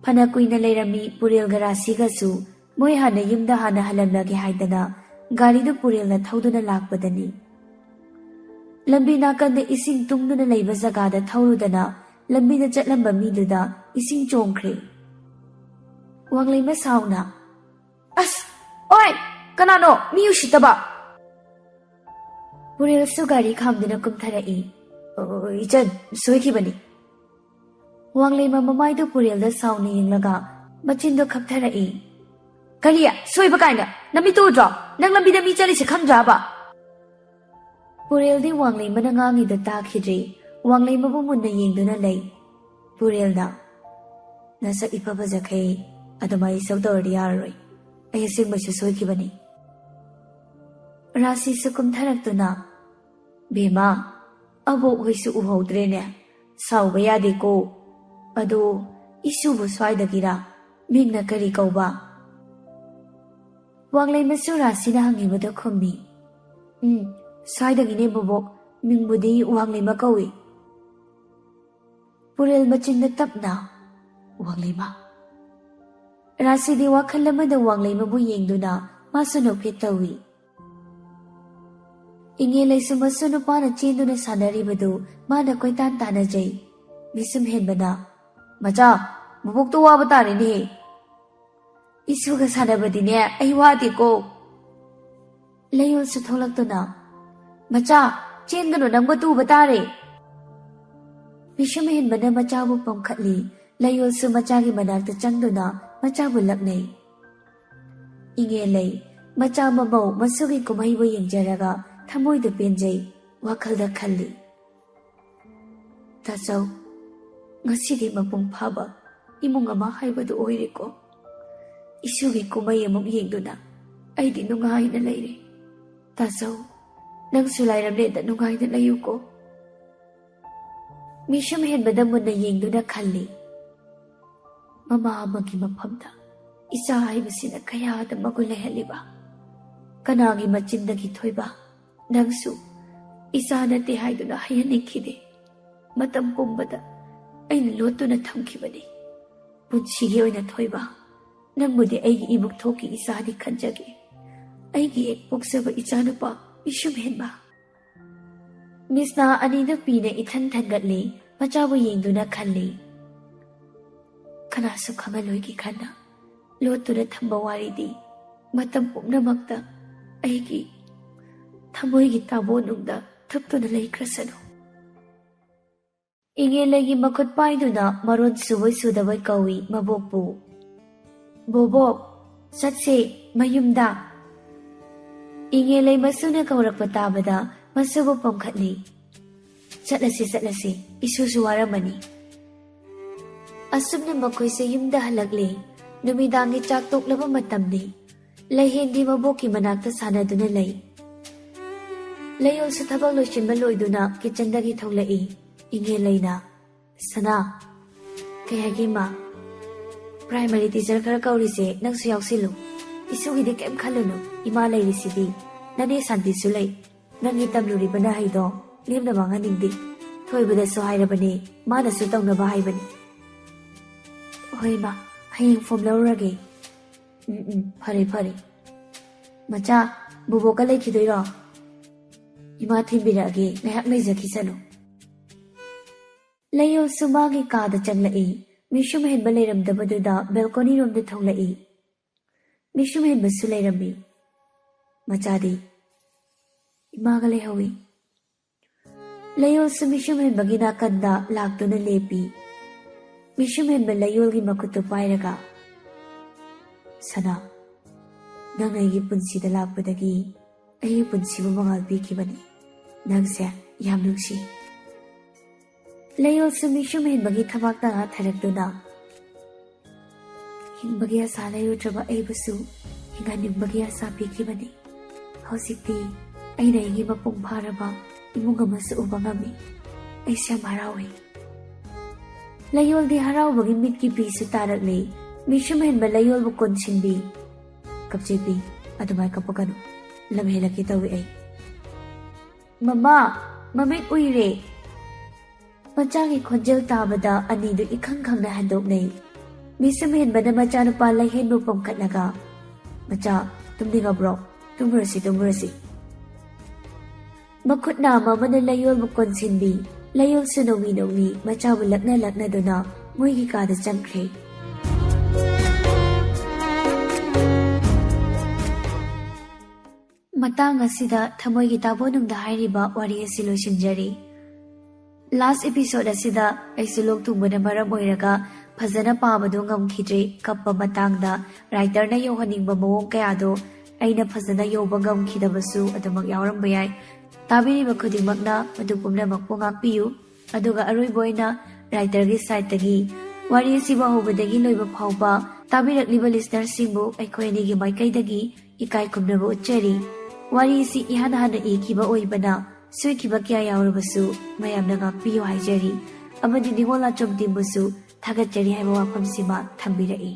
ꯐꯅ ꯀꯨꯏꯅ ꯂꯩꯔꯝꯃꯤ ꯄꯨꯔꯦꯜꯒ ꯔꯥꯁꯤꯒꯁꯨ꯫ ꯃꯣꯏ ꯍꯥꯟꯅ ꯌꯨꯝꯗ ꯍꯥꯟꯅ ꯍꯜꯂꯝꯂꯒꯦ ꯍꯥꯏꯗꯅ ꯒꯥꯔꯤꯗꯨ ꯄꯨꯔꯦꯜꯅ ꯊꯧꯗꯨꯅ ꯂꯥꯛꯄꯗꯅꯤ꯫ ꯂꯝꯕꯤ ꯅꯥꯀꯟꯗ ꯏꯁꯤꯡ ꯇꯨꯡꯗꯨꯅ ꯂꯩꯕ ꯖꯒꯥꯗ ꯊꯧꯔꯨꯗꯅ ꯂꯝꯕꯤꯗ ꯆꯠꯂꯝꯕ ꯃꯤꯗꯨꯗ ꯏꯁꯤꯡ ꯆꯣꯡꯈ꯭ꯔꯦ꯫ ꯋꯥꯡꯂꯩꯃ ꯁꯥꯎꯅ, "ꯑꯁ! ꯑꯣꯏ! ꯀꯅꯥꯅꯣ? ꯃꯤ ꯎꯁꯤꯠꯇꯕ!" ꯄꯨꯔꯦꯜꯁꯨ ꯒꯥꯔꯤ ꯈꯥꯝꯗꯨꯅ ꯀꯨꯝꯊꯔꯛꯏ꯫ "ꯑꯣ, ꯏꯆꯟ, ꯁꯣꯏꯈꯤꯕꯅꯤ꯫" ꯋꯥꯡꯂꯩꯃ ꯃꯃꯥꯏꯗꯨ ꯄꯨꯔꯦꯜꯗ ꯁꯥꯎꯅ ꯌꯦꯡꯂꯒ ꯃꯆꯤꯟꯗꯣ ꯈꯞꯊꯔꯛꯏ꯫ "ꯀꯔꯤ? ꯁꯣꯏꯕ ꯀꯥꯏꯅ? ꯅꯃꯤꯠꯇꯨ ꯎꯗ꯭ꯔꯣ? ꯅꯪ ꯂꯝꯕꯤꯗ ꯃꯤ ꯆꯠꯂꯤꯁꯦ ꯈꯪꯗ꯭ꯔꯕ?" ꯄꯨꯔꯦꯜꯗꯤ ꯋꯥꯡꯂꯩꯃꯅ ꯉꯥꯡꯉꯤꯗꯣ ꯇꯥꯈꯤꯗ꯭ꯔꯤ꯫ ꯋꯥꯡꯂꯩꯃꯕꯨ ꯃꯨꯟꯅ ꯌꯦꯡꯗꯨꯅ ꯂꯩ꯫ ꯄꯨꯔꯦꯜꯅ, "ꯅꯁꯛ ꯏꯐ ꯐꯖꯈꯩ ꯑꯗꯨꯃꯥꯏꯅ ꯏꯁꯧ ꯇꯧꯔꯗꯤ ꯌꯥꯔꯔꯣꯏ꯫ ꯑꯩ ꯑꯁꯦꯡꯕꯩꯁꯨ ꯁꯣꯏꯈꯤꯕꯅꯤ꯫" ꯔꯥꯁꯤꯁꯨ ꯀꯨꯝꯊꯔꯛꯇꯨꯅ, "ꯕꯦꯝꯃ, ꯑꯕꯣꯛ ꯍꯣꯏꯁꯨ ꯎꯍꯧꯗ꯭ꯔꯦꯅꯦ꯫ ꯁꯥꯎꯕ ꯌꯥꯗꯦꯀꯣ꯫ ꯑꯗꯣ ꯏꯁꯨꯕꯨ ꯁ꯭ꯋꯥꯏꯗꯒꯤꯔꯥ? ꯃꯤꯡꯅ ꯀꯔꯤ ꯀꯧꯕ?" ꯋꯥꯡꯂꯩꯃꯁꯨ ꯔꯥꯁꯤꯅ ꯍꯪꯉꯤꯕꯗꯣ ꯈꯨꯝꯃꯤ꯫ "ꯎꯝ, ꯁ꯭ꯋꯥꯏꯗꯒꯤꯅꯦ ꯕꯣꯕꯣꯛ꯫ ꯃꯤꯡꯕꯨꯗꯤ ꯋꯥꯡꯂꯩꯃ ꯀꯧꯏ꯫" ꯄꯨꯔꯦꯜ ꯃꯆꯤꯟꯗ ꯇꯞꯅ, "ꯋꯥꯡꯂꯩꯃ?" ꯔꯥꯁꯤꯗꯤ ꯋꯥꯈꯜ ꯑꯃꯗ ꯋꯥꯡꯂꯩꯃꯕꯨ ꯌꯦꯡꯗꯨꯅ ꯃꯥꯁꯨ ꯅꯣꯛꯐꯦꯠ ꯇꯧꯏ꯫ ꯏꯉꯦꯜꯂꯩꯁꯨ ꯃꯁꯨ ꯅꯨꯄꯥꯅ ꯆꯦꯟꯗꯨꯅ ꯁꯥꯟꯅꯔꯤꯕꯗꯨ ꯃꯥꯅ ꯀꯣꯏꯇꯥꯟ ꯇꯥꯟꯅꯖꯩ꯫ ꯃꯤꯁꯨꯝ ꯍꯦꯟꯕꯅ, "ꯃꯆꯥ, ꯃꯕꯣꯛꯇꯣ ꯋꯥꯕ ꯇꯥꯔꯦꯅꯦ꯫" "ꯏꯁꯨꯒ ꯁꯥꯟꯅꯕꯗꯤꯅꯦ ꯑꯩ ꯋꯥꯗꯦꯀꯣ꯫" ꯂꯩꯌꯣꯜꯁꯨ ꯊꯣꯛꯂꯛꯇꯨꯅ, "ꯃꯆꯥ, ꯆꯦꯟꯒꯅꯨ, ꯅꯪꯕꯨ ꯇꯨꯕ ꯇꯥꯔꯦ꯫" ꯃꯤꯁꯨꯝ ꯍꯦꯟꯕꯅ ꯃꯆꯥꯕꯨ ꯄꯝꯈꯠꯂꯤ꯫ ꯂꯩꯌꯣꯜꯁꯨ ꯃꯆꯥꯒꯤ ꯃꯅꯥꯛꯇ ꯆꯪꯗꯨꯅ ꯃꯆꯥꯕꯨ ꯂꯛꯅꯩ꯫ ꯏꯉꯦꯜꯂꯩ, ꯃꯆꯥ ꯃꯃꯧ ꯃꯁꯨꯒꯤ ꯀꯨꯝꯍꯩꯕꯨ ꯌꯦꯡꯖꯔꯒ ꯊꯃꯣꯏꯗ ꯄꯦꯟꯖꯩ꯫ ꯋꯥꯈꯜꯗ ꯈꯜꯂꯤ, "ꯇꯥꯆꯧ, ꯉꯁꯤꯗꯤ ꯃꯄꯨꯡ ꯐꯥꯕ ꯏꯃꯨꯡ ꯑꯃ ꯍꯥꯏꯕꯗꯨ ꯑꯣꯏꯔꯦꯀꯣ꯫ ꯏꯁꯨꯒꯤ ꯀꯨꯝꯍꯩ ꯑꯃꯨꯛ ꯌꯦꯡꯗꯨꯅ ꯑꯩꯗꯤ ꯅꯨꯡꯉꯥꯏꯅ ꯂꯩꯔꯦ꯫ ꯇꯥꯆꯧ, ꯅꯪꯁꯨ ꯂꯥꯏꯔꯝꯂꯦꯟꯗ ꯅꯨꯡꯉꯥꯏꯅ ꯂꯩꯌꯨꯀꯣ꯫" ꯃꯤꯁꯨꯝ ꯍꯦꯟꯕꯗ ꯃꯨꯟꯅ ꯌꯦꯡꯗꯨꯅ ꯈꯜꯂꯤ, "ꯃꯃꯥ ꯑꯃꯒꯤ ꯃꯐꯝꯗ ꯏꯆꯥ ꯍꯥꯏꯕꯁꯤꯅ ꯀꯌꯥꯗ ꯃꯒꯨꯟ ꯂꯩꯍꯜꯂꯤꯕ꯫ ꯀꯅꯥꯒꯤ ꯃꯆꯤꯟꯗꯒꯤ ꯊꯣꯏꯕ? ꯅꯪꯁꯨ ꯏꯆꯥ ꯅꯠꯇꯦ ꯍꯥꯏꯗꯨꯅ ꯍꯩꯍꯟꯅꯤꯡꯈꯤꯗꯦ꯫ ꯃꯇꯝ ꯄꯨꯝꯕꯗ ꯑꯩꯅ ꯂꯣꯠꯇꯨꯅ ꯊꯝꯈꯤꯕꯅꯤ꯫ ꯄꯨꯟꯁꯤꯒꯤ ꯑꯣꯏꯅ ꯊꯣꯏꯕ, ꯅꯪꯕꯨꯗꯤ ꯑꯩꯒꯤ ꯏꯕꯨꯛꯊꯣꯛꯀꯤ ꯏꯆꯥꯅꯤ ꯈꯟꯖꯒꯦ꯫ ꯑꯩꯒꯤ ꯍꯦꯛ ꯄꯣꯛꯆꯕ ꯏꯆꯥꯅꯨꯄꯥ ꯃꯤꯁꯨꯝ ꯍꯦꯟꯕ꯫" ꯃꯤꯁꯅꯥ ꯑꯅꯤꯗꯨ ꯄꯤꯅ ꯏꯊꯟ ꯊꯟꯒꯠꯂꯤ, ꯃꯆꯥꯕꯨ ꯌꯦꯡꯗꯨꯅ ꯈꯜꯂꯤ꯫ "ꯀꯅꯥꯁꯨ ꯈꯪꯍꯜꯂꯣꯏꯒꯦ ꯈꯟꯅ ꯂꯣꯠꯇꯨꯅ ꯊꯝꯕ ꯋꯥꯔꯤꯗꯤ ꯃꯇꯝ ꯄꯨꯝꯅꯃꯛꯇ ꯑꯩꯒꯤ ꯊꯃꯣꯏꯒꯤ ꯇꯥꯕꯣꯟꯅꯨꯡꯗ ꯊꯨꯞꯇꯨꯅ ꯂꯩꯈ꯭ꯔꯁꯅꯨ꯫" ꯏꯉꯦꯂꯩꯒꯤ ꯃꯈꯨꯠ ꯄꯥꯏꯗꯨꯅ ꯃꯔꯣꯟ ꯁꯨꯕꯣꯏ ꯁꯨꯗꯕꯣꯏ ꯀꯧꯏ ꯃꯕꯣꯛꯄꯨ꯫ "ꯕꯣꯕꯣꯛ, ꯆꯠꯁꯦ ꯃꯌꯨꯝꯗ꯫" ꯏꯉꯦꯂꯩ ꯃꯁꯨꯅ ꯀꯧꯔꯛꯄ ꯇꯥꯕꯗ ꯃꯁꯨꯕꯨ ꯄꯝꯈꯠꯂꯤ꯫ "ꯆꯠꯂꯁꯤ, ꯆꯠꯂꯁꯤ, ꯏꯁꯨꯁꯨ ꯋꯥꯔꯝꯃꯅꯤ꯫" ꯑꯁꯨꯝꯅ ꯃꯈꯣꯏꯁꯦ ꯌꯨꯝꯗ ꯍꯜꯂꯛꯂꯦ꯫ ꯅꯨꯃꯤꯗꯥꯡꯒꯤ ꯆꯥꯛ ꯇꯣꯛꯂꯕ ꯃꯇꯝꯅꯤ꯫ ꯂꯩꯍꯦꯟꯗꯤ ꯃꯕꯣꯛꯀꯤ ꯃꯅꯥꯛꯇ ꯁꯥꯟꯅꯗꯨꯅ ꯂꯩ꯫ ꯂꯩꯌꯣꯜꯁꯨ ꯊꯕꯛ ꯂꯣꯏꯁꯤꯟꯕ ꯂꯣꯏꯗꯨꯅ ꯀꯤꯆꯟꯗꯒꯤ ꯊꯣꯛꯂꯛꯏ꯫ ꯏꯉꯦꯂꯩꯅ, "ꯁꯅꯥ꯫" "ꯀꯩ ꯍꯥꯏꯒꯦ, ꯏꯃꯥ?" "ꯄ꯭ꯔꯥꯏꯃꯔꯤ ꯇꯤꯆꯔ ꯈꯔ ꯀꯧꯔꯤꯁꯦ ꯅꯪꯁꯨ ꯌꯥꯎꯁꯤꯜꯂꯨ꯫ ꯏꯁꯨꯒꯤꯗꯤ ꯀꯩꯝ ꯈꯜꯂꯨꯅꯨ, ꯏꯃꯥ ꯂꯩꯔꯤꯁꯤꯗꯤ꯫ ꯅꯅꯦ ꯁꯥꯟꯇꯤꯁꯨ ꯂꯩ꯫ ꯅꯪꯒꯤ ꯇꯝꯂꯨꯔꯤꯕ ꯅꯍꯩꯗꯣ ꯂꯦꯝꯅ ꯃꯥꯡꯍꯟꯅꯤꯡꯗꯦ꯫ ꯊꯣꯏꯕꯗꯁꯨ ꯍꯥꯏꯔꯕꯅꯦ, ꯃꯥꯅꯁꯨ ꯇꯧꯅꯕ ꯍꯥꯏꯕꯅꯤ꯫" "ꯍꯣꯏ ꯏꯃꯥ, ꯍꯌꯦꯡ ꯐꯣꯝ ꯂꯧꯔꯨꯔꯒꯦ꯫" "ꯎꯝ, ꯎꯝ, ꯐꯔꯦ, ꯐꯔꯦ꯫ ꯃꯆꯥ, ꯕꯣꯕꯣꯛꯀ ꯂꯩꯈꯤꯗꯣꯏꯔꯣ?" "ꯏꯃꯥ ꯊꯤꯟꯕꯤꯔꯛꯑꯒꯦ, ꯉꯥꯏꯍꯥꯛ ꯂꯩꯖꯈꯤꯁꯅꯨ꯫" ꯂꯩꯌꯣꯜꯁꯨ ꯃꯥꯒꯤ ꯀꯥꯗ ꯆꯪꯂꯛꯏ꯫ ꯃꯤꯁꯨꯝ ꯍꯦꯟꯕ ꯂꯩꯔꯝꯗꯕꯗꯨꯗ ꯕꯦꯜꯀꯣꯅꯤꯔꯣꯝꯗ ꯊꯣꯛꯂꯛꯏ꯫ ꯃꯤꯁꯨꯝ ꯍꯦꯟꯕꯁꯨ ꯂꯩꯔꯝꯃꯤ꯫ ꯃꯆꯥꯗꯤ ꯏꯃꯥꯒ ꯂꯩꯍꯧꯏ꯫ ꯂꯩꯌꯣꯜꯁꯨ ꯃꯤꯁꯨꯝ ꯍꯦꯟꯕꯒꯤ ꯅꯥꯀꯟꯗ ꯂꯥꯛꯇꯨꯅ ꯂꯦꯞꯄꯤ꯫ ꯃꯤꯁꯨꯝ ꯍꯦꯟꯕ ꯂꯩꯌꯣꯜꯒꯤ ꯃꯈꯨꯠꯇꯨ ꯄꯥꯏꯔꯒ, "ꯁꯅꯥ, ꯅꯪ ꯑꯩꯒꯤ ꯄꯨꯟꯁꯤꯗ ꯂꯥꯛꯄꯗꯒꯤ ꯑꯩꯒꯤ ꯄꯨꯟꯁꯤꯕꯨ ꯃꯉꯥꯜ ꯄꯤꯈꯤꯕꯅꯤ꯫ ꯅꯪꯁꯦ ꯌꯥꯝ ꯅꯨꯡꯁꯤ꯫" ꯂꯩꯌꯣꯜꯁꯨ ꯃꯤꯁꯨꯝ ꯍꯦꯟꯕꯒꯤ ꯊꯕꯥꯛꯇ ꯉꯥꯊꯔꯛꯇꯨꯅ, "ꯍꯤꯡꯕꯒꯤ ꯑꯁꯥ ꯂꯩꯔꯨꯗ꯭ꯔꯕ ꯑꯩꯕꯨꯁꯨ ꯍꯤꯡꯍꯟꯅꯤꯡꯕꯒꯤ ꯑꯁꯥ ꯄꯤꯈꯤꯕꯅꯤ꯫ ꯍꯧꯖꯤꯛꯇꯤ ꯑꯩꯅ ꯑꯩꯒꯤ ꯃꯄꯨꯡ ꯐꯥꯔꯕ ꯏꯃꯨꯡ ꯑꯃꯁꯨ ꯎꯕ ꯉꯝꯃꯤ꯫ ꯑꯩꯁꯨ ꯌꯥꯝ ꯍꯔꯥꯎꯏ꯫" ꯂꯩꯌꯣꯜꯗꯤ ꯍꯔꯥꯎꯕꯒꯤ ꯃꯤꯠꯀꯤ ꯄꯤꯁꯨ ꯇꯥꯔꯛꯂꯦ꯫ ꯃꯤꯁꯨꯝ ꯍꯦꯟꯕ ꯂꯩꯌꯣꯜꯕꯨ ꯀꯣꯟꯁꯤꯟꯕꯤ꯫ "ꯀꯞꯆꯦꯠꯄꯤ, ꯑꯗꯨꯃꯥꯏ ꯀꯞꯄꯛꯀꯅꯨ꯫ ꯂꯝ ꯍꯦꯜꯂꯛꯀꯦ ꯇꯧꯏ ꯑꯩ꯫" "ꯃꯃꯥ, ꯃꯃꯤꯠ ꯎꯏꯔꯦ!" ꯃꯆꯥꯒꯤ ꯈꯣꯟꯖꯦꯜ ꯇꯥꯕꯗ ꯑꯅꯤꯗꯨ ꯏꯈꯪ ꯈꯪꯅ ꯍꯟꯗꯣꯛꯅꯩ꯫ ꯃꯤꯁꯨꯝ ꯍꯦꯟꯕꯅ ꯃꯆꯥꯅꯨꯄꯥ ꯂꯩꯍꯦꯟꯕꯨ ꯄꯣꯝꯈꯠꯂꯒ, "ꯃꯆꯥ, ꯇꯨꯝꯅꯤꯡꯉꯕ꯭ꯔꯣ? ꯇꯨꯝꯃꯨꯔꯁꯤ, ꯇꯨꯝꯃꯨꯔꯁꯤ꯫" ꯃꯈꯨꯠ ꯅꯥꯝꯃ ꯑꯃꯅ ꯂꯩꯌꯣꯜꯕꯨ ꯀꯣꯟꯁꯤꯟꯕꯤ꯫ ꯂꯩꯌꯣꯜꯁꯨ ꯅꯣꯡꯃꯤ ꯅꯣꯡꯃꯤ ꯃꯆꯥꯕꯨ ꯂꯛꯅ ꯂꯛꯅꯗꯨꯅ ꯃꯣꯏꯒꯤ ꯀꯥꯗ ꯆꯪꯈ꯭ꯔꯦ꯫ ꯃꯇꯥꯡ ꯑꯁꯤꯗ ꯊꯃꯣꯏꯒꯤ ꯇꯥꯕꯣꯅꯨꯡꯗ ꯍꯥꯏꯔꯤꯕ ꯋꯥꯔꯤ ꯑꯁꯤ ꯂꯣꯏꯁꯤꯟꯖꯔꯤ꯫ Last episode ꯑꯁꯤꯗ ꯑꯩꯁꯨ ꯂꯣꯛ ꯊꯨꯡꯕꯅ ꯃꯔꯝ ꯑꯣꯏꯔꯒ ꯐꯖꯅ ꯄꯥꯕꯗꯣ ꯉꯝꯈꯤꯗ꯭ꯔꯦ꯫ ꯀꯞꯄ ꯃꯇꯥꯡꯗ writerꯅ ꯌꯧꯍꯟꯅꯤꯡꯕ ꯃꯑꯣꯡ ꯀꯌꯥꯗꯣ ꯑꯩꯅ ꯐꯖꯅ ꯌꯧꯕ ꯉꯝꯈꯤꯗꯕꯁꯨ ꯑꯗꯨꯃꯛ ꯌꯥꯎꯔꯝꯕ ꯌꯥꯏ꯫ ꯇꯥꯕꯤꯔꯤꯕ ꯈꯨꯗꯤꯡꯃꯛꯅ ꯃꯗꯨ ꯄꯨꯝꯅꯃꯛꯄꯨ ꯉꯥꯛꯄꯤꯌꯨ꯫ ꯑꯗꯨꯒ ꯑꯔꯣꯏꯕ ꯑꯣꯏꯅ writerꯒꯤ sideꯇꯒꯤ ꯋꯥꯔꯤ ꯑꯁꯤꯕꯨ ꯍꯧꯕꯗꯒꯤ ꯂꯣꯏꯕ ꯐꯥꯎꯕ ꯇꯥꯕꯤꯔꯛꯂꯤꯕ listenerꯁꯤꯡꯕꯨ ꯑꯩꯈꯣꯏ ꯑꯅꯤꯒꯤ ꯃꯥꯏꯀꯩꯗꯒꯤ ꯏꯀꯥꯏ ꯈꯨꯝꯅꯕ ꯎꯠꯆꯔꯤ꯫ ꯋꯥꯔꯤ ꯑꯁꯤ ꯏꯍꯥꯟ ꯍꯥꯟꯅ ꯏꯈꯤꯕ ꯑꯣꯏꯕꯅ ꯁꯣꯏꯈꯤꯕ ꯀꯌꯥ ꯌꯥꯎꯔꯕꯁꯨ ꯃꯌꯥꯝꯅ ꯉꯥꯛꯄꯤꯌꯨ ꯍꯥꯏꯖꯔꯤ꯫ ꯑꯃꯗꯤ ꯅꯤꯉꯣꯜ ꯂꯥꯆꯣꯝ teamꯕꯨꯁꯨ ꯊꯥꯒꯠꯆꯔꯤ ꯍꯥꯏꯕ ꯋꯥꯐꯝꯁꯤꯃ ꯊꯝꯕꯤꯔꯛꯏ꯫